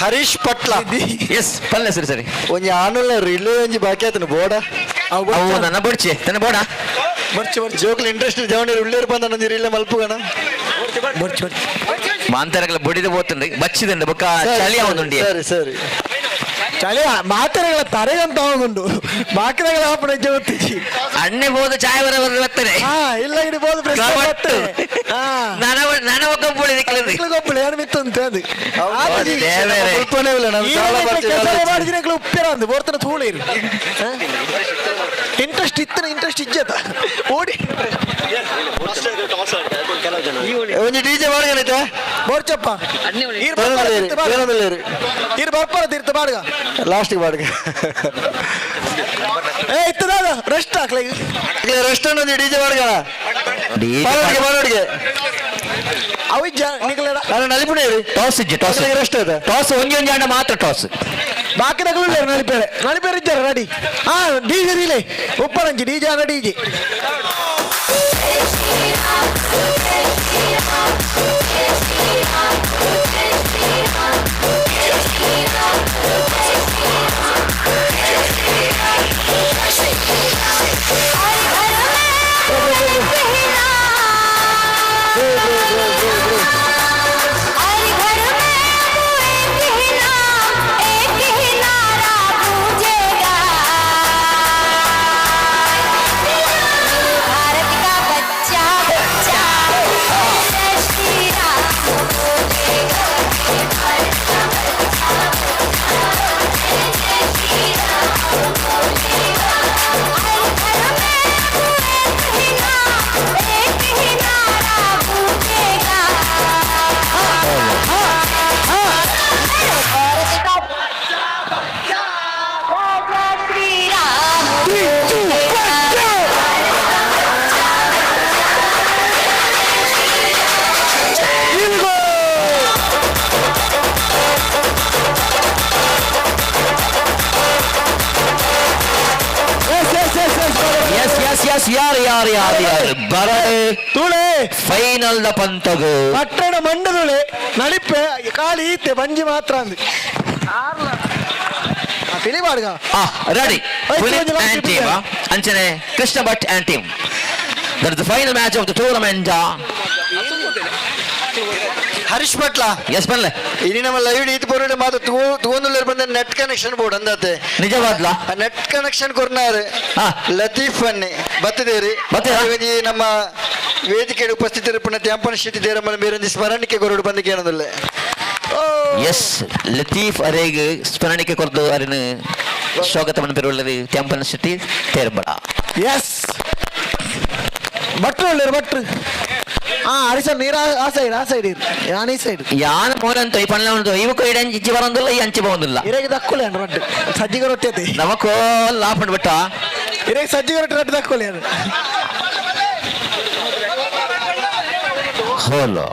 ಹರೀಶ್ ಪಟ್ಲ. ಎಸ್ ಪಲ್ಲೆ ಸರಿ ಸರಿ. ಒಂಜಿ ಆನುಲ್ಲ ರಿಲೇ ಒಂಜಿ ಬಾಕಿ ಆತನ ಬೋಡ. ಅವು ನನ್ನ ಬೊಡ್ಚಿ ತನ್ನ ಬೋಡ. ಬರ್ಚಿ ಬರ್ಚಿ. ಜೋಕ್ಲು ಇಂಟ್ರೆಸ್ಟ್ ಜವನಿ ಉಳ್ಳೇರು ಬಂದ ನಂಜಿ ರಿಲೇ ಮಲ್ಪುಗಣ. ಬರ್ಚಿ ಬರ್ಚಿ. ಮಾಂತರಗಳ ಬಡಿದ ಪೋತುಂಡು ಬಚ್ಚಿದಂಡು ಬೊಕ್ಕ ಚಳಿ ಅವನುಂಡಿ. ಸರಿ ಸರಿ. ಚಳಿ ಮಾತರೆಗಳ ತರೆಗಂತ ಅವನುಂಡು ಬಾಕಿದಗಳ ಆಪಣೆ ಜೊತೆ. ಅಣ್ಣೆ ಬೋದು ಚಾಯ್ ಬರ ಬರ್ತಾರೆ. ಹಾ ಇಲ್ಲ ಇಡಿ ಬೋದು ಪ್ರಶ್ನೆ ಬರ್ತಾರೆ. ಹಾ ನನ ಒಬ್ಬೊಬ್ಬಳು ನಿಕ್ಲಂದು. ನಿಕ್ಲು ಗೊಬ್ಬಳು ಏನು ಮಿತ್ತಂತೆ ಅದು. ದೇವರೇ. ಮಾಡಿದ್ರೆ ಉಪ್ಪಿರ ಅಂದು ಬೋರ್ತನ ತೂಳಿರು. ಇಂಟ್ರೆಸ್ಟ್ ಇತ್ತನ ಇಂಟ್ರೆಸ್ಟ್ ಇಜ್ಜತ ಓಡಿ. ಒಂಜಿ ಡಿಜೆ ಮಾಡ್ಗಣೈತೆ. ಬೋರ್ಚಪ್ಪ ಈರ್ ಬರ್ಪಾರ ತೀರ್ಥ ಬಾಡ್ಗ. ಲಾಸ್ಟಿಗೆ ಬಾಡ್ಗ. ಏ ಇತ್ತದ ರೆಸ್ಟ್ ಹಾಕ್ಲ ಈಗ. ರೆಸ್ಟ್ ಒಂಜಿ ಡಿಜೆ ಬಾಡ್ಗಣ. ಬಾಡೋಡಿಗೆ ಬಾಡೋಡಿಗೆ. ಅವು ಇಜ್ಜ ನಿಕ್ಲೆಡ. ನಾನು ನಲಿಪುಣೆ ಟಾಸ್ ಇಜ್ಜಿ ಟಾಸ್. ರೆಸ್ಟ್ ಆಯ್ತಾ? ಟಾಸ್ ಒಂಜಿ ಒಂಜಿ ಆಂಡ ಮಾತ್ರ ಟಾಸ್. ಬಾಕಿದಗಳು ಉಳ್ಳೇರು ನಲಿಪೇರೆ ನಲಿಪೇರೆ ಇದ್ದಾರೆ ರೆಡಿ. ಹಾ ಡಿಜೆ ರೀಲೆ ಉಪ್ಪರಂಜಿ ಡಿಜೆ ಆನ ಡಿಜೆ. ಎಸ್, ಯಾರು ಯಾರು ಯಾರು ಯಾರು ಬರಡೆ ತುಳೆ ಫೈನಲ್ the ಪಂತಗು. ಪಟ್ಟಣ ಮಂಡದುಳೆ ನಡಿಪೆ ಖಾಲಿ ಈತೆ ಬಂಜಿ ಮಾತ್ರ ಅಂದು ತಿಳಿಬಾರ್ಗ. Ready and team ಅಂಚನೆ Krishna Bhat and team. That is the final match of the tournament. Harish Bhatla. Yes, ಬನ್ಲೆ. ಇನಿ ನಮ್ಮ ಲೈವ್ ಈತ್ ಬೋರ್ಡ್ ಮಾತ್ರ ತೂಂದುಲ್ಲೇರ್ ಬಂದ ನೆಟ್ ಕನೆಕ್ಷನ್ ಬೋರ್ಡ್ ಅಂದಾತೆ. ನಿಜವಾದ್ಲ? ನೆಟ್ ಕನೆಕ್ಷನ್ ಕೊರ್ನಾರು ಲತೀಫ್ ಅನ್ನಿ ಬತ್ತದೇರಿ. ಒಂಜಿ ನಮ್ಮ ವೇದಿಕೆ ಉಪಸ್ಥಿತರಿಪ್ಪುನ ತ್ಯಾಂಪನ ಶೆಟ್ಟಿ ದೇರಮ್ಮನ ಮೇರೊಂಜಿ ಸ್ಮರಣಿಕೆ ಕೊರಡು ಬಂದು ಕೇಳೋದಿಲ್ಲ. ಎಸ್, ಲತೀಫ್ ಅರೇಗ್ ಸ್ಮರಣಿಕೆ ಕೊರದು ಅರಿನ ಸ್ವಾಗತವನ್ನು ಪೆರುಳ್ಳದು ತ್ಯಾಂಪನ ಶೆಟ್ಟಿ ತೇರ್ಬಡ. ಎಸ್, ಭಟ್ರು ಒಳ್ಳೆಯರು ಭಟ್ರು. ಹಾ ಹರಿಸನ್ ನೀರು ಆ ಸೈಡ್, ಆ ಸೈಡ್ ಇರು, ಯಾನ್ ಈ ಸೈಡ್. ಯಾನ ಮೋರಂತ ಈ ಪಣ್ಣ ಉಂಟು ಇವು ಇಡ ಇಚ್ಚಿ ಬರೋದಿಲ್ಲ, ಈ ಅಂಚಿ ಬರೋದಿಲ್ಲ. ಇರೆಗೆ ದಕ್ಕುಲೆ ಅಣ್ಣ ರೊಟ್ಟಿ ಸಜ್ಜಿಗೆ ರೊಟ್ಟಿ ಅದೇ. ನಮಕೋ ಲಾಪಂಡ್ ಬಿಟ್ಟ. ಇರೆಗೆ ಸಜ್ಜಿಗೆ ರೊಟ್ಟಿ ರೊಟ್ಟಿ ದಕ್ಕುಲೆ ಅಣ್ಣ. ಹೋಲೋ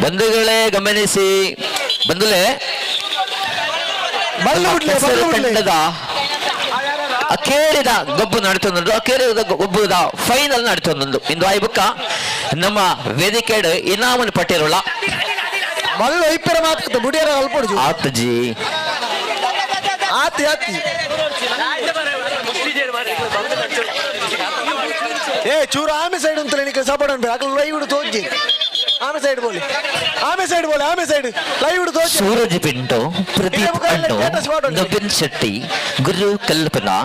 ಬಂಧುಗಳೇ ಗಮನಿಸಿ, ಬಂಧುಲೇ, ತಂಡದ ಅಖೇರಿದ ಗೊಬ್ಬು ನಡೀತೊಂದುಂಡು. ಅಖೇರಿದ ಗೊಬ್ಬುದ ಫೈನಲ್ ನಡೀತೊಂದುಂಡು ಇಂದು. ಆಯ್ಬುಕ್ಕ ನಮ್ಮ ವೇದಿಕೆಡ್ ಇನಾಮನ್ ಪಟ್ಟಿರುಳ. ಮಲ್ಲು ಐಪೆರ ಮಾತು ಬುಡಿಯರ ಅಲ್ಪೊಡು. ಆತಜಿ. ಆತಿ ಆತಿ. ಏ ಚೂರು ಆಮೆ ಸೈಡ್ ಉಂತಲ್ಲ ನಿಕ್ಕೆ ಸಪೋರ್ಟ್ ಅನ್ಬೇಕು. ಅಕಲ್ ಲೈವ್ ತೋಜಿ, ಆಮೆ ಸೈಡ್ ಬೋಲಿ, ಆಮೆ ಸೈಡ್ ಬೋಲಿ, ಆಮೆ ಸೈಡ್ ಲೈವ್ ತೋಜಿ. ಸೂರಜ್ ಪಿಂಟೋ, ಪ್ರದೀಪ್ ಅಣ್ಣು, ನವೀನ್ ಶೆಟ್ಟಿ, ಗುರು ಕಲ್ಪನಾ.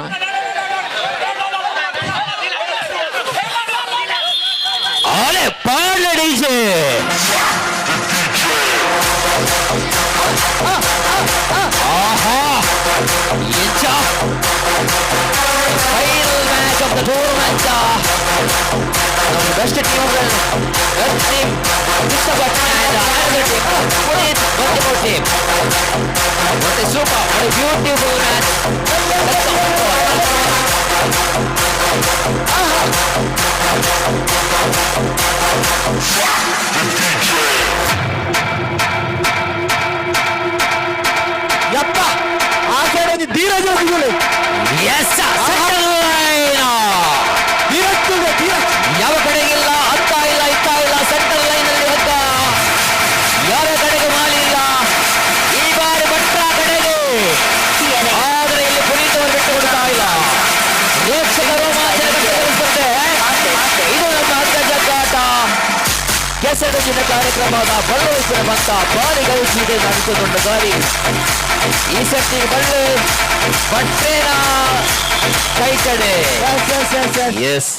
ಆಲೆ ಪಾಡ್ಲೆ ಡಿಜೆ. ಆಹಾ, ಎಂಚ final match of the tournament. Best team, best team Krishna Bhat and another team Puneeth Bandipur team. What a super, what a beautiful match. Let's go. ಯಪ್ಪ, ಆ side ಒಂಜಿ Dheeraj ಹೋಗಿದುಲೆ. Yes, center line. Dheeraj ತುಲೆ, Dheeraj. ಯಾವ ಕಡೆಗಿಲ್ಲ, ಅತ್ತ ಇಲ್ಲ, ಇತ್ತ ಇಲ್ಲ, centre line ಅಲ್ಲಿ ಹೋದ ಯಾರ ಕಡೆಗೆ ಮಾಲಿಲ್ಲ. ಈ ಬಾರಿ ಭಟ್ರ ಕಡೆಗೆ, ಆದರೆ ಇಲ್ಲಿ ಪುನೀತ್ ಅವರು ಬಿಟ್ಟು ಕೊಡ್ತಾ ಇಲ್ಲ. ವೀಕ್ಷಕ ರೋಮಾಂಚನ ಘಟ್ಟಗೊಳಿಸುತ್ತೆ. ಇದು ನಮ್ಮ ಹಗ್ಗ ಕೆಸಡುಜಿನ ಕಾರ್ಯಕ್ರಮದ ಬಳ್ಳೋತ್ಸವ ಬಂತ ಬಾರಿ ಗೌಸಿದೆ ನಡೆಸಿಕೊಂಡ ಬಾರಿ. ಈ ಸರ್ತಿ ಬಳ್ಳು ಭಟ್ರೇನ ಕೈ ಕಡೆ. ಎಸ್.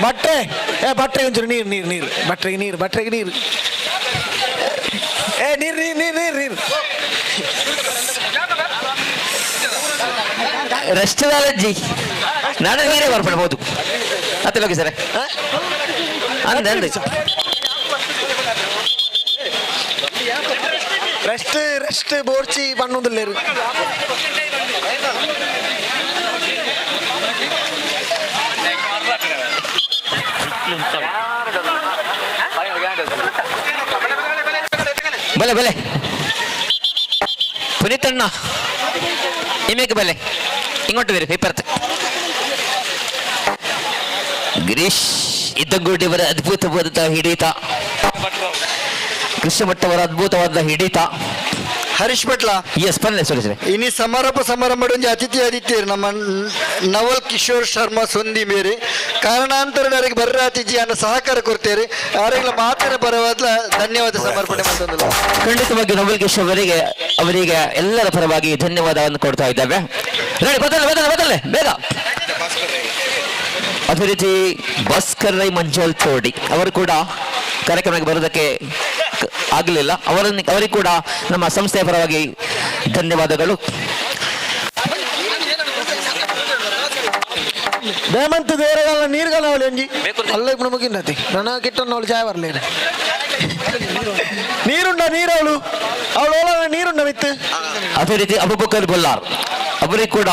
ಭಟ್ರೆ, ಏ ಭಟ್ರೆ ಒಂಚೂರು ನೀರು ನೀರು ನೀರು ಭಟ್ರಿಗೆ ನೀರು, ಭಟ್ರಿಗೆ ನೀರು, ಏ ನೀರು ನೀರು ನೀರು ನೀರು ನೀರು. ರೆಸ್ಟ್ ಅಜ್ಜಿ, ನಾನು ನೀರೇ ಬರ್ಪಡ್ಬೋದು. ಮತ್ತೆ ಹೋಗಿ ಸರ್ ಅಂದೆ ಅಂದೆ. ರೆಸ್ಟ್ ರೆಸ್ಟ್ ಬೋರ್ಚಿ ಬಣ್ಣುದಿಲ್ಲೇರು. ಬಲೆ ಬಲೆ ಪುನೀತಣ್ಣ ನಿಮಗೆ ಬಲೆ ಇಂಗೊಟ್ಟು ಬೇರೆ ಪೇಪರ್. ಗಿರೀಶ್ ಇದ್ದಂಗೋಡಿಯವರ ಅದ್ಭುತವಾದಂತಹ ಹಿಡಿತ, ಕೃಷ್ಣ ಭಟ್ ಅವರ ಅದ್ಭುತವಾದ ಹಿಡಿತ. ಹರೀಶ್ ಭಟ್ಲ. ಎಸ್, ಪನ್ನೆ ಸರಿ ಸರಿ. ಇನಿ ಸಮಾರಂಭ ಸಮಾರಂಭ ಒಂಜಿ ಅತಿಥಿ ಆದಿತ್ಯರು ನಮ್ಮ ನವಲ್ ಕಿಶೋರ್ ಶರ್ಮಾ ಸೊಂದಿ ಮೇರೆ ಕಾರಣಾಂತರ ಬರ್ರ ಅತಿಥಿ ಅನ್ನ ಸಹಕಾರ ಕೊಡ್ತೇವೆ. ಅವರಿಗೆಲ್ಲ ಮಾತಿನ ಪರವಾದ ಧನ್ಯವಾದ ಸಮರ್ಪಣೆ ಮಾಡ್ತಂದಿಲ್ಲ. ಖಂಡಿತವಾಗಿ ನವಲ್ ಕಿಶೋರ್ ಅವರಿಗೆ ಅವರಿಗೆ ಎಲ್ಲರ ಪರವಾಗಿ ಧನ್ಯವಾದವನ್ನು ಕೊಡ್ತಾ ಇದ್ದೇವೆ. ರೆಡಿ, ಬದಲೆ ಬದಲೆ ಬದಲೆ ಬೇಗ. ಅದೇ ರೀತಿ ಭಾಸ್ಕರ್ ರೈ ಮಂಜೋಲ್ ಚೋಡಿ ಅವರು ಕೂಡ ಕಾರ್ಯಕ್ರಮಕ್ಕೆ ಬರೋದಕ್ಕೆ ಆಗಲಿಲ್ಲ. ಅವರನ್ನು ಅವರಿಗೆ ಕೂಡ ನಮ್ಮ ಸಂಸ್ಥೆಯ ಪರವಾಗಿ ಧನ್ಯವಾದಗಳು. ದೇಮಂತ ದೇವರಗಲ್ಲ ನೀರುಗಲ್ಲ ಅವಳು ಎಂಜಿ ಅಲ್ಲ ఇప్పుడు ಮುಗಿನ್ನತಿ ನನ್ನ ಕಿಟ್ಟನ್ನು ಅವಳು ಚಾಯ್ ಬರಲೇನೆ ನೀರುಂಡ ನೀರು ಅವಳು ಅವಳು ಓಲ ನೀರುಂಡ ಮಿತ್ತು. ಅದೇ ರೀತಿ ಅಬುಬಕರ್ ಬೊಲ್ಲಾರ್ ಅವರಿಗೆ ಕೂಡ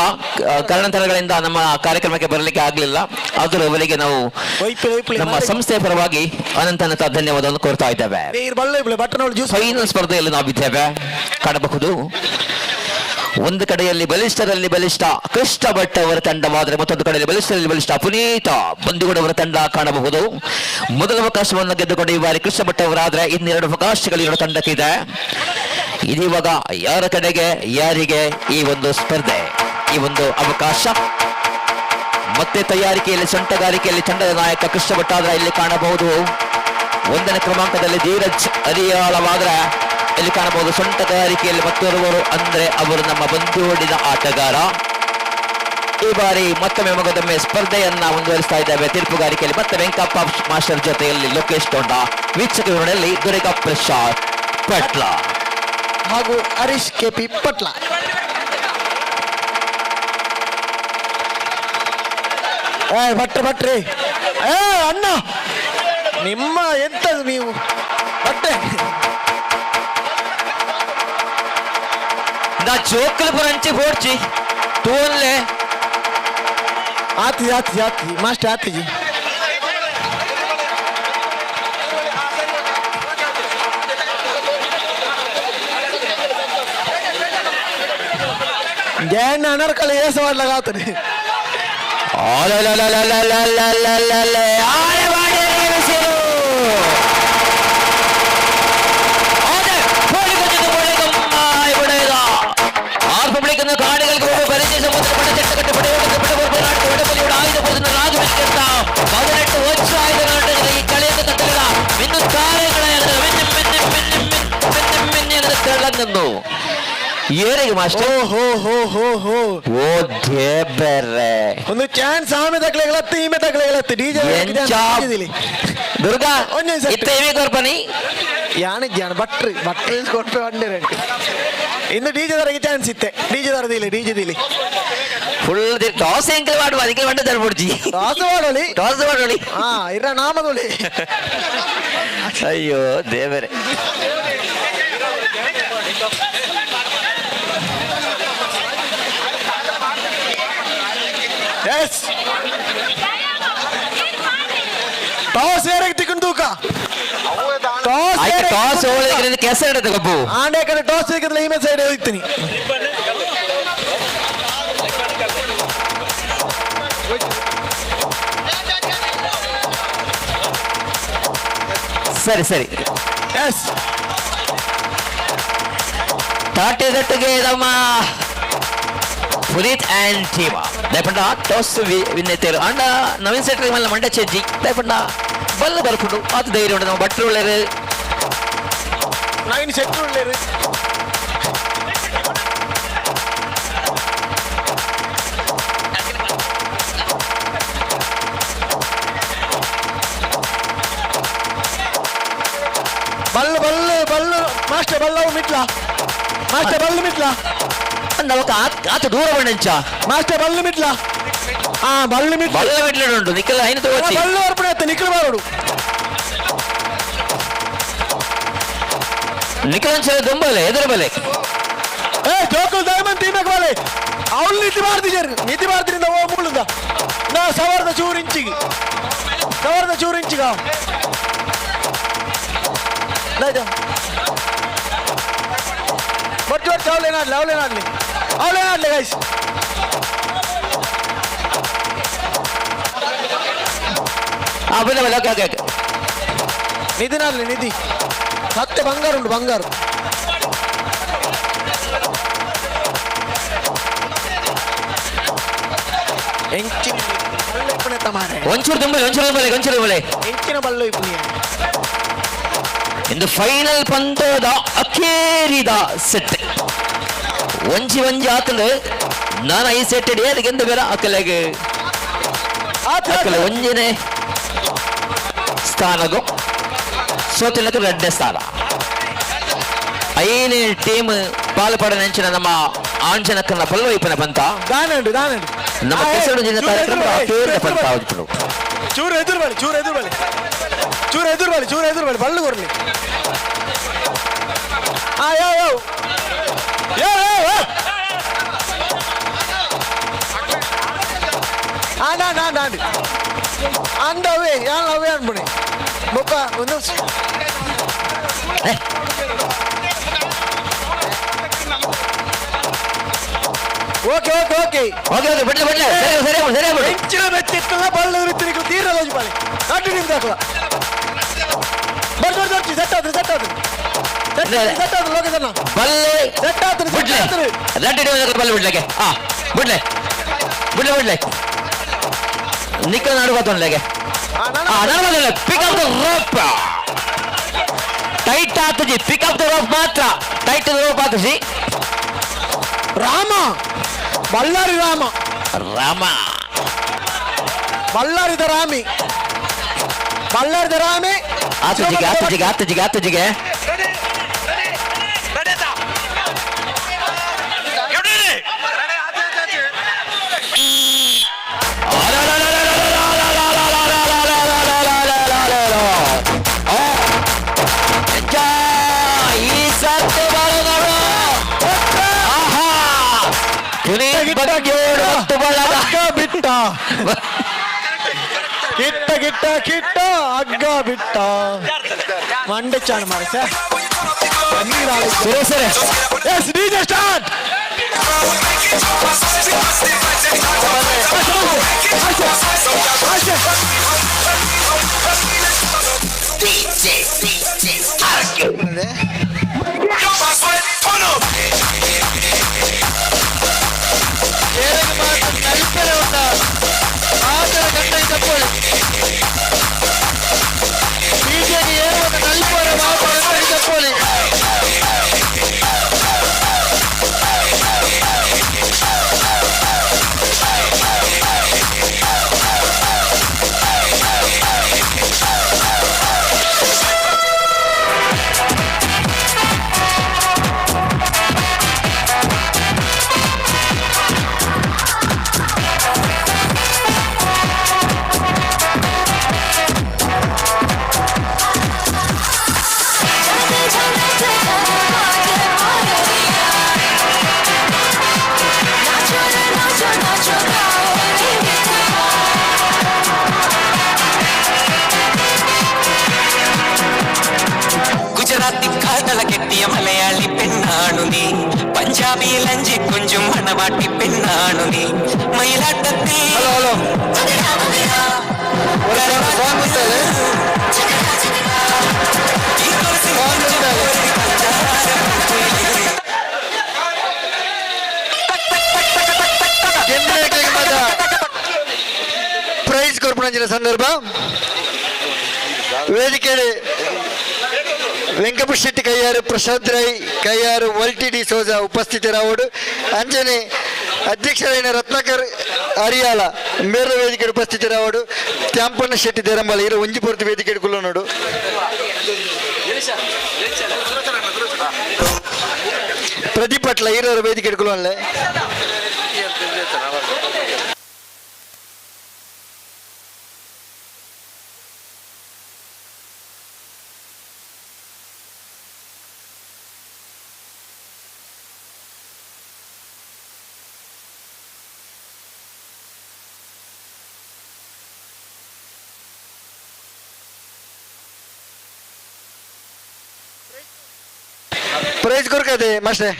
ಕಾರಣಾಂತರಗಳಿಂದ ನಮ್ಮ ಕಾರ್ಯಕ್ರಮಕ್ಕೆ ಬರಲಿಕ್ಕೆ ಆಗಲಿಲ್ಲ. ಆದರೂ ಅವರಿಗೆ ನಾವು ನಮ್ಮ ಸಂಸ್ಥೆಯ ಪರವಾಗಿ ಅನಂತ ಅನಂತ ಧನ್ಯವಾದವನ್ನು ಕೋರ್ತಾ ಇದ್ದೇವೆ. ಫೈನಲ್ ಸ್ಪರ್ಧೆಯಲ್ಲಿ ನಾವಿದ್ದೇವೆ ಕಾಣಬಹುದು. ಒಂದು ಕಡೆಯಲ್ಲಿ ಬಲಿಷ್ಠರಲ್ಲಿ ಬಲಿಷ್ಠ ಕೃಷ್ಣ ಭಟ್ ಅವರ ತಂಡವಾದರೆ ಮತ್ತೊಂದು ಕಡೆಯಲ್ಲಿ ಬಲಿಷ್ಠರಲ್ಲಿ ಬಲಿಷ್ಠ ಪುನೀತ ಬಂದುಗೌಡವರ ತಂಡ ಕಾಣಬಹುದು. ಮೊದಲ ಅವಕಾಶವನ್ನು ಗೆದ್ದುಕೊಂಡು ಈ ಬಾರಿ ಕೃಷ್ಣ ಭಟ್ ಅವರಾದ್ರೆ ಇನ್ನೆರಡು ಅವಕಾಶಗಳು ಎರಡು ತಂಡಕ್ಕಿದೆ. ಇದೀವಾಗ ಯಾರ ಕಡೆಗೆ ಯಾರಿಗೆ ಈ ಒಂದು ಸ್ಪರ್ಧೆ, ಈ ಒಂದು ಅವಕಾಶ. ಮತ್ತೆ ತಯಾರಿಕೆಯಲ್ಲಿ ಸೊಂಟಗಾರಿಕೆಯಲ್ಲಿ ತಂಡದ ನಾಯಕ ಕೃಷ್ಣ ಭಟ್ ಆದ್ರೆ ಇಲ್ಲಿ ಕಾಣಬಹುದು. ಒಂದನೇ ಕ್ರಮಾಂಕದಲ್ಲಿ ಧೀರಜ್ ಅರಿಯಾಳವಾದ್ರೆ ಇಲ್ಲಿ ಕಾಣಬಹುದು. ಸೊಂಟಗಾರಿಕೆಯಲ್ಲಿ ಮತ್ತೋರ್ವರು ಅಂದ್ರೆ ಅವರು ನಮ್ಮ ಬಂದೋಡಿನ ಆಟಗಾರ. ಈ ಬಾರಿ ಮತ್ತೊಮ್ಮೆ ಮಗದೊಮ್ಮೆ ಸ್ಪರ್ಧೆಯನ್ನ ಮುಂದುವರಿಸ್ತಾ ಇದ್ದೇವೆ. ತೀರ್ಪುಗಾರಿಕೆಯಲ್ಲಿ ಮತ್ತೆ ವೆಂಕಪ್ಪ ಮಾಸ್ಟರ್ ಜೊತೆಯಲ್ಲಿ ಲೋಕೇಶ್ ತೋಂಡ, ವೀಕ್ಷಕ ವಿವರಣೆಯಲ್ಲಿ ದುರ್ಗಾ ಪ್ರಸಾದ್ ಪಟ್ಲ ಹಾಗೂ ಹರೀಶ್ ಕೆಪಿ ಪಟ್ಲ. ಏ ಭಟ್ರೆ ಭಟ್ರಿ, ಏ ಅಣ್ಣ ನಿಮ್ಮ ಎಂತದು ನೀವು ಭಟ್ರೆ? ನಾ ಜೋಕುಲು ಪುರಂಚಿ ಪೋಡ್ಚಿ ತೂನ್ಲೆ ಆತಿ ಆತಿ ಆತಿ ಮಾಸ್ಟರ್ ಆತಿಜಿ. ಜಯಣ್ಣ ಅನರ್ಕಲ ಏಸ ಮಾಡ್ಲಾಗಾತನೆ. ಏರಿಗೆ ಮಾಸ್ಟರ್ ಹೋ ಹೋ ಹೋ ಹೋ ಓ ದೇಬರೇ, ಒಂದು ಚಾನ್ಸ್ ಆಮೆ ತಕ್ಲೆಗಳತ್ತು ಈಮೆ ತಕ್ಲೆಗಳತ್ತು ಡಿಜೆ ದುರ್ಗಾ ಇತ್ತ ಇವೆ ಕೊರ್ಪನಿ ಯಾಣ ಜಾನ ಭಟ್ರು ಭಟ್ರು ಕೊಟ್ಟು ಅಂಡೆ ಇನ್ನು ಡಿಜೆ ದರಗೆ ಚಾನ್ಸ್ ಇತ್ತೆ. ಡಿಜೆ ದರದಿಲ್ಲ ಡಿಜೆ ದಿಲಿ ಫುಲ್ ಟಾಸ್ ಎಂಕಲ್ ಮಾಡುವ ಅದಕ್ಕೆ ಮಂಡ ತರ್ಬಿಡ್ಜಿ ಟಾಸ್ ಮಾಡೋಲಿ ಟಾಸ್ ಮಾಡೋಲಿ. ಹಾ ಇರ ನಾಮದೊಳಿ. ಅಯ್ಯೋ ದೇವರೇ. ಎಸ್ ಟಾಸ್ ಏರಕ್ಕೆ ತಿಕ್ಕೊಂಡು ತೂಕ ಟಾಸ್ ಟಾಸ್ ಹೋಳಿದ್ರೆ ಕೆಸ ಇಡತ್ತೆ ಕಬ್ಬು ಆಂಡೆ ಕಡೆ ಟಾಸ್ ಸಿಕ್ಕಿದ್ರೆ ಈಮೆ ಸೈಡ್ ಹೋಗ್ತೀನಿ. ಸರಿ ಸರಿ ಎಸ್ ತಾಟೆದಟ್ಟಿಗೆ ನಮ್ಮ ಪುನೀತ್ ಆ್ಯಂಡ್ ಟೀಮ ದಯಪಂಡ ಟಾಸ್ ವಿನ್ನೆತ್ತೇರು ಅಂಡ ನವೀನ್ ಸೆಟ್ರಿ ಮಲ್ಲ ಮಂಡ ಚೆಜ್ಜಿ ದಯಪಂಡ ಬಲ್ಲ ಬರ್ಪುಂಡು ಆತ ಧೈರ್ಯ ಉಂಡು ನಮ್ಮ ಭಟ್ರು ಒಳ್ಳೆಯರು ನವೀನ್ ಶೆಟ್ರು ಒಳ್ಳೆಯರು. ಬಲ್ಲು ಬಲ್ಲು ಬಲ್ಲು ಮಾಸ್ಟರ್ ಬಲ್ಲವು ಮಿಟ್ಲ ಮಾಸ್ಟರ್ ಬಲ್ಲು ಮಿಟ್ಲ ನಮಕ್ ಆತ ದೂರ ಬಂಡಂಚ ಮಾಸ್ಟರ್ ಬಲ್ಲು ಮಿಟ್ಲ ಆ ಬಲ್ಲು ಮಿಟ್ಲ ಬಲ್ಲ ಮಿಟ್ಲ ಉಂಟು ನಿಖಲ್ ಐನು ತಗೋಚಿ ಬಲ್ಲು ಅರ್ಪಣೆ ಆಯ್ತು ನಿಖಲ್ ಬಾರೋಡು ನಿಖಲ್ ಅಂಚೆ ದುಂಬಲೆ ಎದುರು ಬಲೆ. ಏ ಜೋಕುಲ್ ದಯಮನ್ ತೀಮಕ್ ಬಾಲೆ ಅವಳು ನಿತಿ ಮಾಡ್ತಿದ್ದಾರೆ ನಿತಿ ಮಾಡ್ತಿರಿಂದ ಓ ಮೂಲದ ನಾ ಸಾವಿರದ ಚೂರು ಇಂಚಿಗೆ ಸಾವಿರದ ಚೂರು ಇಂಚಿಗ ಬಟ್ ಬಟ್ ಅವಳೇನಾಡ್ಲಿ ಅವಳೇನಾಡ್ಲಿ ಅವಳೇನಾಡ್ಲಿ ಗೈಸ್. ಬನ್ನಿ ಬನ್ನಿ ಓಕೆ ಓಕೆ ಓಕೆ ನಿಧಿನಾಡ್ಲಿ ನಿಧಿ ಸತ್ಯ ಬಂಗಾರ ಉಂಟು ಬಂಗಾರ. ಎಂಚಿನ ಬಲ್ಲು ಇಪ್ಪುನೆ ತಮಾರೆ ಒಂಚೂರು ದುಂಬಲೆ ಒಂಚೂರು ದುಂಬಲೆ ಒಂಚೂರು ದುಂಬಲೆ ಎಂಚಿನ ಬಲ್ಲು ಇಪ್ಪುನಿ. ಇಂದು ಫೈನಲ್ ಪಂತದ ಅಖೇರಿದ ಸೆಟ್ ಒಂಜಿ ಒಂಜಿ ಆತಂದು ನಾನು ಈ ಸೆಟ್ ಏರಿಗೆಂದು ಬೇರೆ ಅಕಲೆಗೆ ಅಕಲೆ ಒಂಜಿನೇ ಸ್ಥಾನಗು ಸೋತಿನಕ್ಕೆ ಎರಡನೇ ಸ್ಥಾನ. ಐನೇ ಟೀಮ್ ಪಾಲ್ಪಡ ನೆಂಚಿನ ನಮ್ಮ ಆಂಜನಕ್ಕನ ಪಲ್ವೈಪನ ಪಂತ ದಾನಂಡು ದಾನಂಡು ನಮ್ಮ ಕೆಸರು ಜಿಲ್ಲೆ ಕಾರ್ಯಕ್ರಮ ಅಖೇರಿದ ಪಂತ ಆಗುತ್ತಳು. ಚೂರು ಎದುರು ಬಳಿ ಚೂರು ಎದುರು ಬಳಿ ಚೂರು ಎದುರು ಬಳಿ ಚೂರು ಎದುರು ಬಳಿ ಬಳ್ಳು ಕೊರ್ಲಿ. ಆ ಯಾವ ಯಾವ ಯಾವ ಯಾವ. ಆಂಡ ಆಂಡ ಆಂಡ ಆಂಡ್ ಅಂದ ಅವೇ ಯಾನ್ ಅವೇ ಅನ್ಬುಣಿ ಬೊಕ್ಕ ಒಂದು okay okay okay okay okay ಬಿಡ್ಲೆ ಬಿಡ್ಲೆ ಸರಿ ಸರಿ ಸರಿ ಬಿಡು ಎಂಚಿನ ಮೆಚ್ಚಿತ್ತಲ್ಲ ಬಳ್ಳ ಮಿತ್ತಿನಿಗೆ ತೀರ ಲೋಜಿ ಬಾಳೆ ಕಟ್ಟು ನಿಮ್ದು ಹಾಕಲ ಬರ್ ಬರ್ ಬರ್ಚಿ ಸೆಟ್ ಆದ್ರೆ ಸೆಟ್ ಆದ್ರೆ ಸೆಟ್ ಆದ್ರೆ ಲೋಕದನ್ನ ಬಲ್ಲೆ ಸೆಟ್ ಆದ್ರೆ ಬಿಡ್ಲೆ ರಡ್ಡಿ ಬಲ್ಲೆ ಬಿಡ್ಲೆಗೆ ಹಾ ಬಿಡ್ಲೆ ಬಿಡ್ಲೆ ಬಿಡ್ಲೆ ನಿಕ್ಕ ನಡುವ ತೊಂದರೆಗೆ ನಡುವ pick up the rope tight ಆತಜಿ pick up the rope ಮಾತ್ರ ಟೈಟ್ the rope ಆತಜಿ ರಾಮ ಬಳ್ಳಾರಿ ರಾಮ ರಾಮ ಬಳ್ಳಾರಿದ ರಾಮಿ ಬಳ್ಳಾರಿದ ರಾಮಿ ಆತಜಿಗೆ ಆತಜಿಗೆ ಆತಜಿಗೆ ಆತಜಿಗೆ ಈ ಸರ್ತಿ ಬಾಳುಗಳು ಆಹಾ ಪುನೀತ್ ಬಗ್ಗೇಡು ಮತ್ತು ಬಳಗ ಬಿಟ್ಟ ಕಿಟ್ಟ ಕಿಟ್ಟ ಕಿಟ್ಟ ಹಗ್ಗ ಬಿಟ್ಟ ಮಂಡೆ ಚಾಣ ಮಾಡಿ ಸರ್ ಸರಿ ಸರಿ ಎಸ್ ಡಿಜೆ ಸ್ಟಾರ್ಟ್ ಬಿಜೆಪಿ ಏನು ನಲ್ಪರೆ ಮಾತ್ರ ತಪ್ಪೋಲಿ. ഗുജറാത്തി കാതള കെട്ടിയ മലയാളി പെണ്ണാണു നീ പഞ്ചാബിയിൽ അഞ്ചി കുഞ്ചും മണവാട്ടി പെണ്ണാണു നീ മയിലാട്ടത്തിൽ ഹലോ ഹലോ ಪ್ರೈಸ್ ಕೊರ್ಪಣಂಚಿನ ಸಂದರ್ಭ ವೇದಿಕೆ ವೆಂಕಪ್ಪ ಶೆಟ್ಟಿ ಕೈಯಾರು, ಪ್ರಸಾದ್ ರೈ ಕೈಯಾರು, ವಲ್ಟಿ ಡಿ ಸೋಜಾ ಉಪಸ್ಥಿತರಾವಡು. ಅಂಜನೆ ಅಧ್ಯಕ್ಷರಾಯಿನ ರತ್ನಾಕರ್ ಅರಿಯಾಲ ಮೇರ ವೇದಿಕೆ ಉಪಸ್ಥಿತರಾವಡು. ತ್ಯಾಂಪಣ್ಣ ಶೆಟ್ಟಿ ದೇರಂಬಾಲ ಇರು ಒಂಜಿ ಪೊರ್ತು ವೇದಿಕೆ ಕುಲ್ಲನೋಡು. ಪ್ರದೀಪ್ ಪಟ್ಲ ಇರೋರ ವೇದಿಕೆ ಕುಲ್ಲೋನ್ಲೆ. Price ಕೊರ್ಕದೆ master.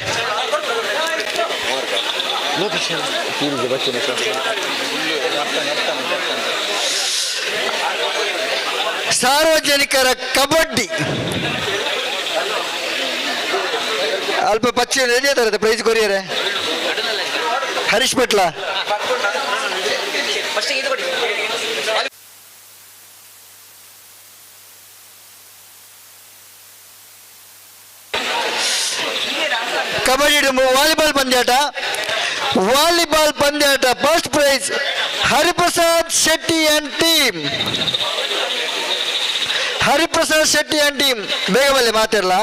ಸಾರ್ವಜನಿಕರ ಕಬಡ್ಡಿ ಅಲ್ಪ ಪಚ್ಚಿ ರೆಡಿ ಆತಾರೆ ಪ್ರೈಸ್ ಕೊರಿಯರೆ ಹರೀಶ್ ಪಟ್ಲ. ಕಬಡ್ಡಿ ವಾಲಿಬಾಲ್ ಪಂದ್ಯಾಟ, ವಾಲಿಬಾಲ್ ಪಂದ್ಯಾಟ first prize Hariprasad Shetty and team. Hariprasad Shetty and team ಬೇಗ ಬಲ್ಲೆ ಮಾತಿರಲ್ಲ.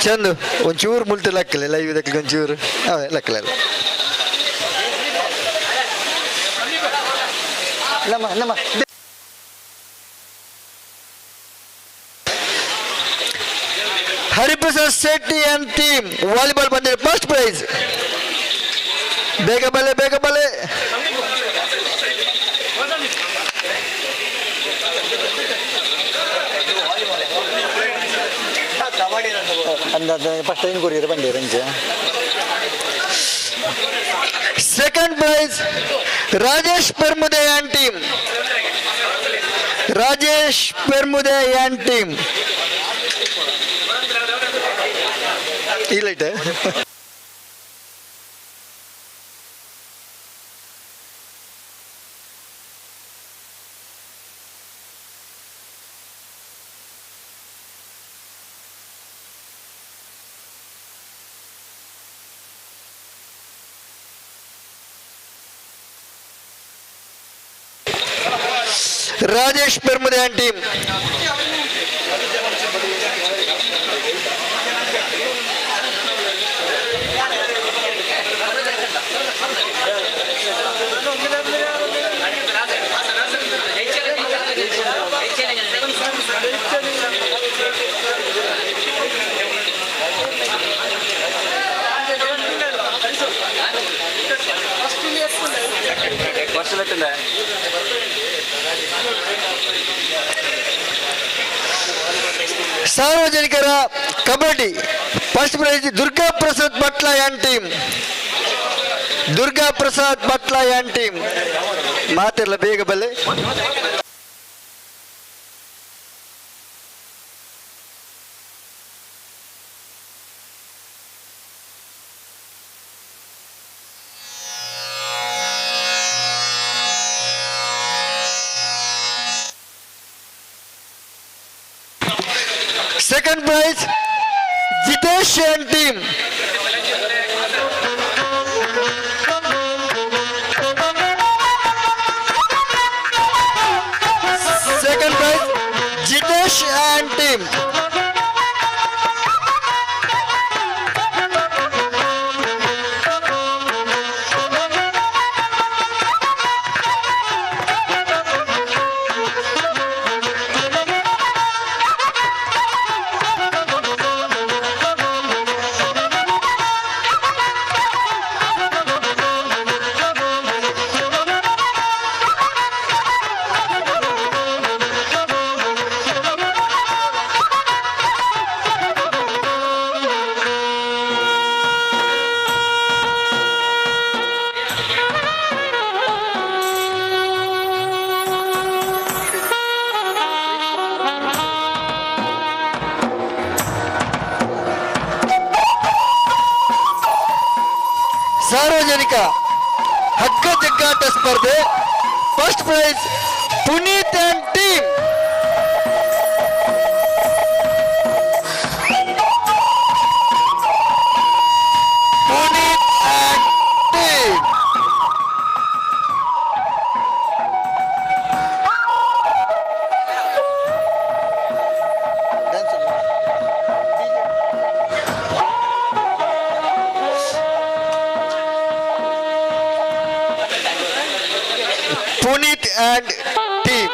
ಚಂದು ಒಂಚೂರು ಮುಲ್ತು ಲಕ್ಕಲೆ ಲೈವ್ ಇದಕ್ಕೆ ಒಂಚೂರು ಅವೇ ಲಕ್ಕಲೆ ನಮ್ಮ ನಮ್ಮ ಹರಿಪ್ರಸಾದ್ ಶೆಟ್ಟಿ ಅಂಡ್ ಟೀಮ್ ವಾಲಿಬಾಲ್ ಪಂದ್ಯ ಫಸ್ಟ್ ಪ್ರೈಸ್. ಬೇಗ ಬಲೆ, ಬೇಗ ಬಲೆ. ಫಸ್ಟ್ ಏನು ಕೊರಿಯರ್ ಬಂದೆ ರಂಜ. Second prize Rajesh Permude and team. Rajesh Permude and team. ಈ light. Rajesh Permude and team. ಸಾರ್ವಜನಿಕರ kabaddi first prize Durga Prasad Bhatla and team. Durga Prasad Bhatla and team. ಮಾತಿರಲ್ಲ, ಬೇಗ ಬಲ್ಲೆ. Second prize Jitesh and team. Second prize Jitesh and team. ಸಾರ್ವಜನಿಕ ಹಗ್ಗ ಜಗ್ಗಾಟ ಸ್ಪರ್ಧೆ first prize Puneeth and team. Puneeth and team. Puneeth and team.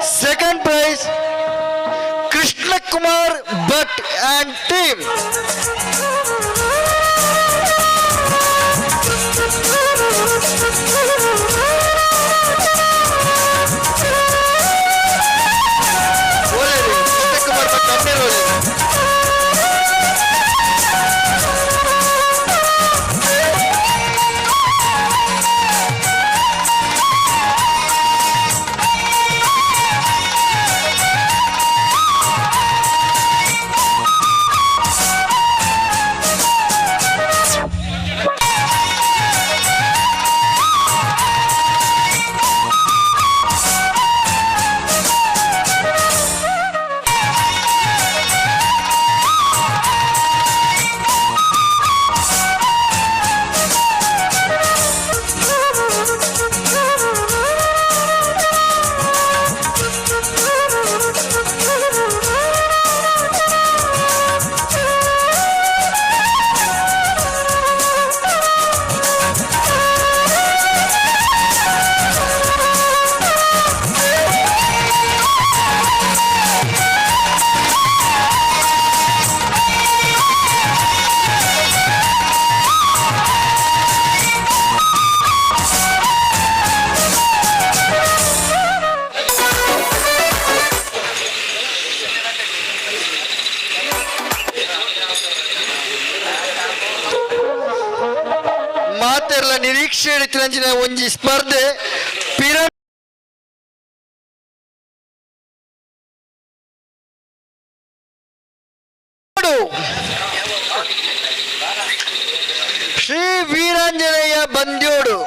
Second prize Krishna Kumar Bhat and team. Krishna Kumar Bhat ಅಣ್ಣರು ಒಳ್ಳೆಯದು. ನಿರೀಕ್ಷೆ ಒಂಜಿ ಸ್ಪರ್ಧೆ pyramid Shri Veeranjaneya Bandyodu.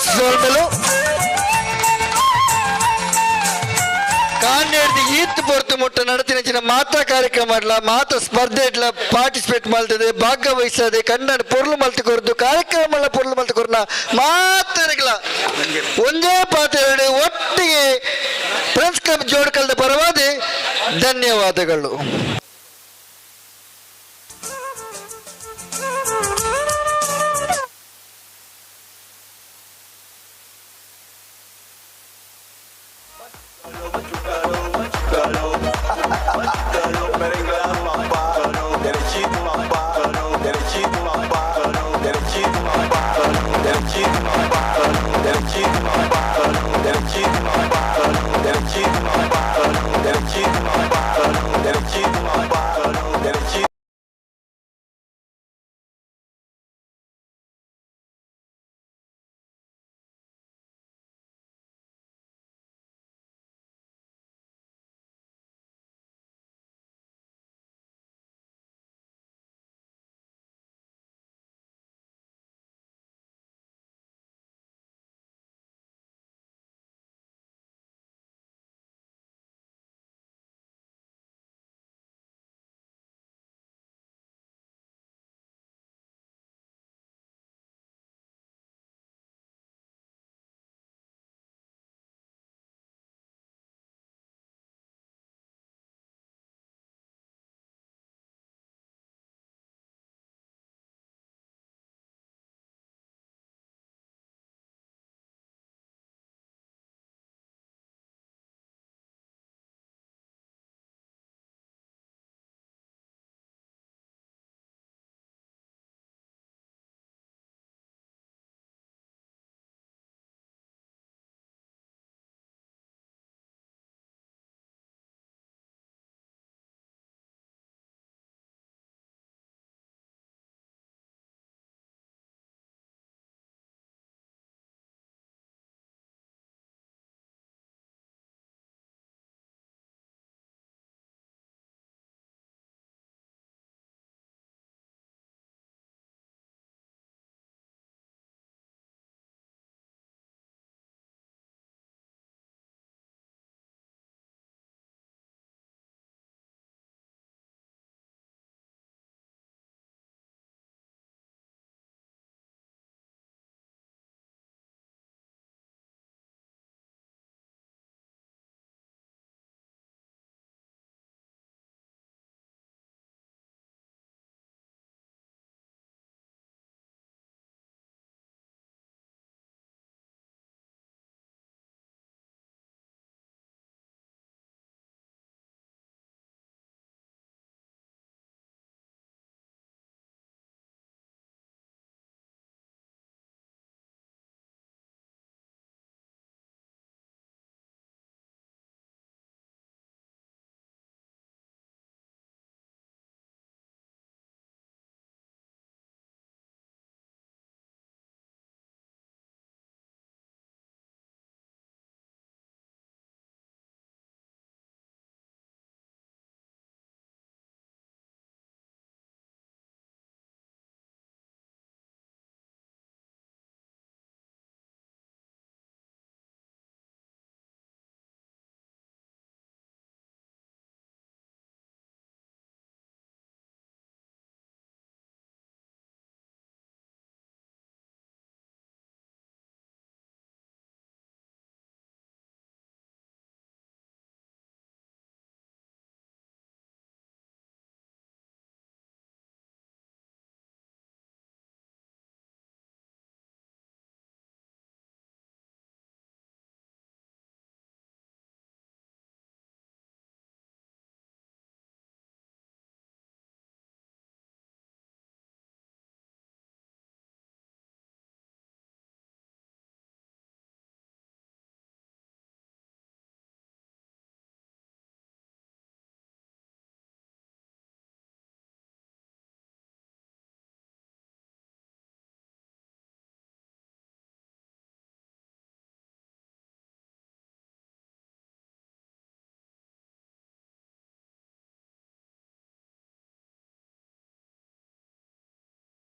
ಸೋಲ್ಮೆಲು ಕಾನ್ನೇಡ್ದು ಈತ್ ಪೊರ್ತು ಮುಟ್ಟ ನಡತಿನ ಮಾತ್ರ ಕಾರ್ಯಕ್ರಮ ಅಡ್ಲ ಮಾತ್ರ ಸ್ಪರ್ಧೆ ಇಡ್ಲ ಪಾರ್ಟಿಸಿಪೇಟ್ ಮಾಡ್ತದೆ, ಭಾಗವಹಿಸದೆ ಕನ್ನಡ ಪೊರ್ಲು ಮಲ್ತು ಕೊರ್ದು ಕಾರ್ಯಕ್ರಮ ಪೊರ್ಲು ಮಲ್ತು ಕೊರ್ನ ಮಾತ್ರ ಒಂದೇ ಪಾತ್ರ ಒಟ್ಟಿಗೆ ಫ್ರೆಂಡ್ಸ್ ಕ್ಲಬ್ ಜೋಡ್ಕಲ್ದ ಪರವಾದಿ ಧನ್ಯವಾದಗಳು.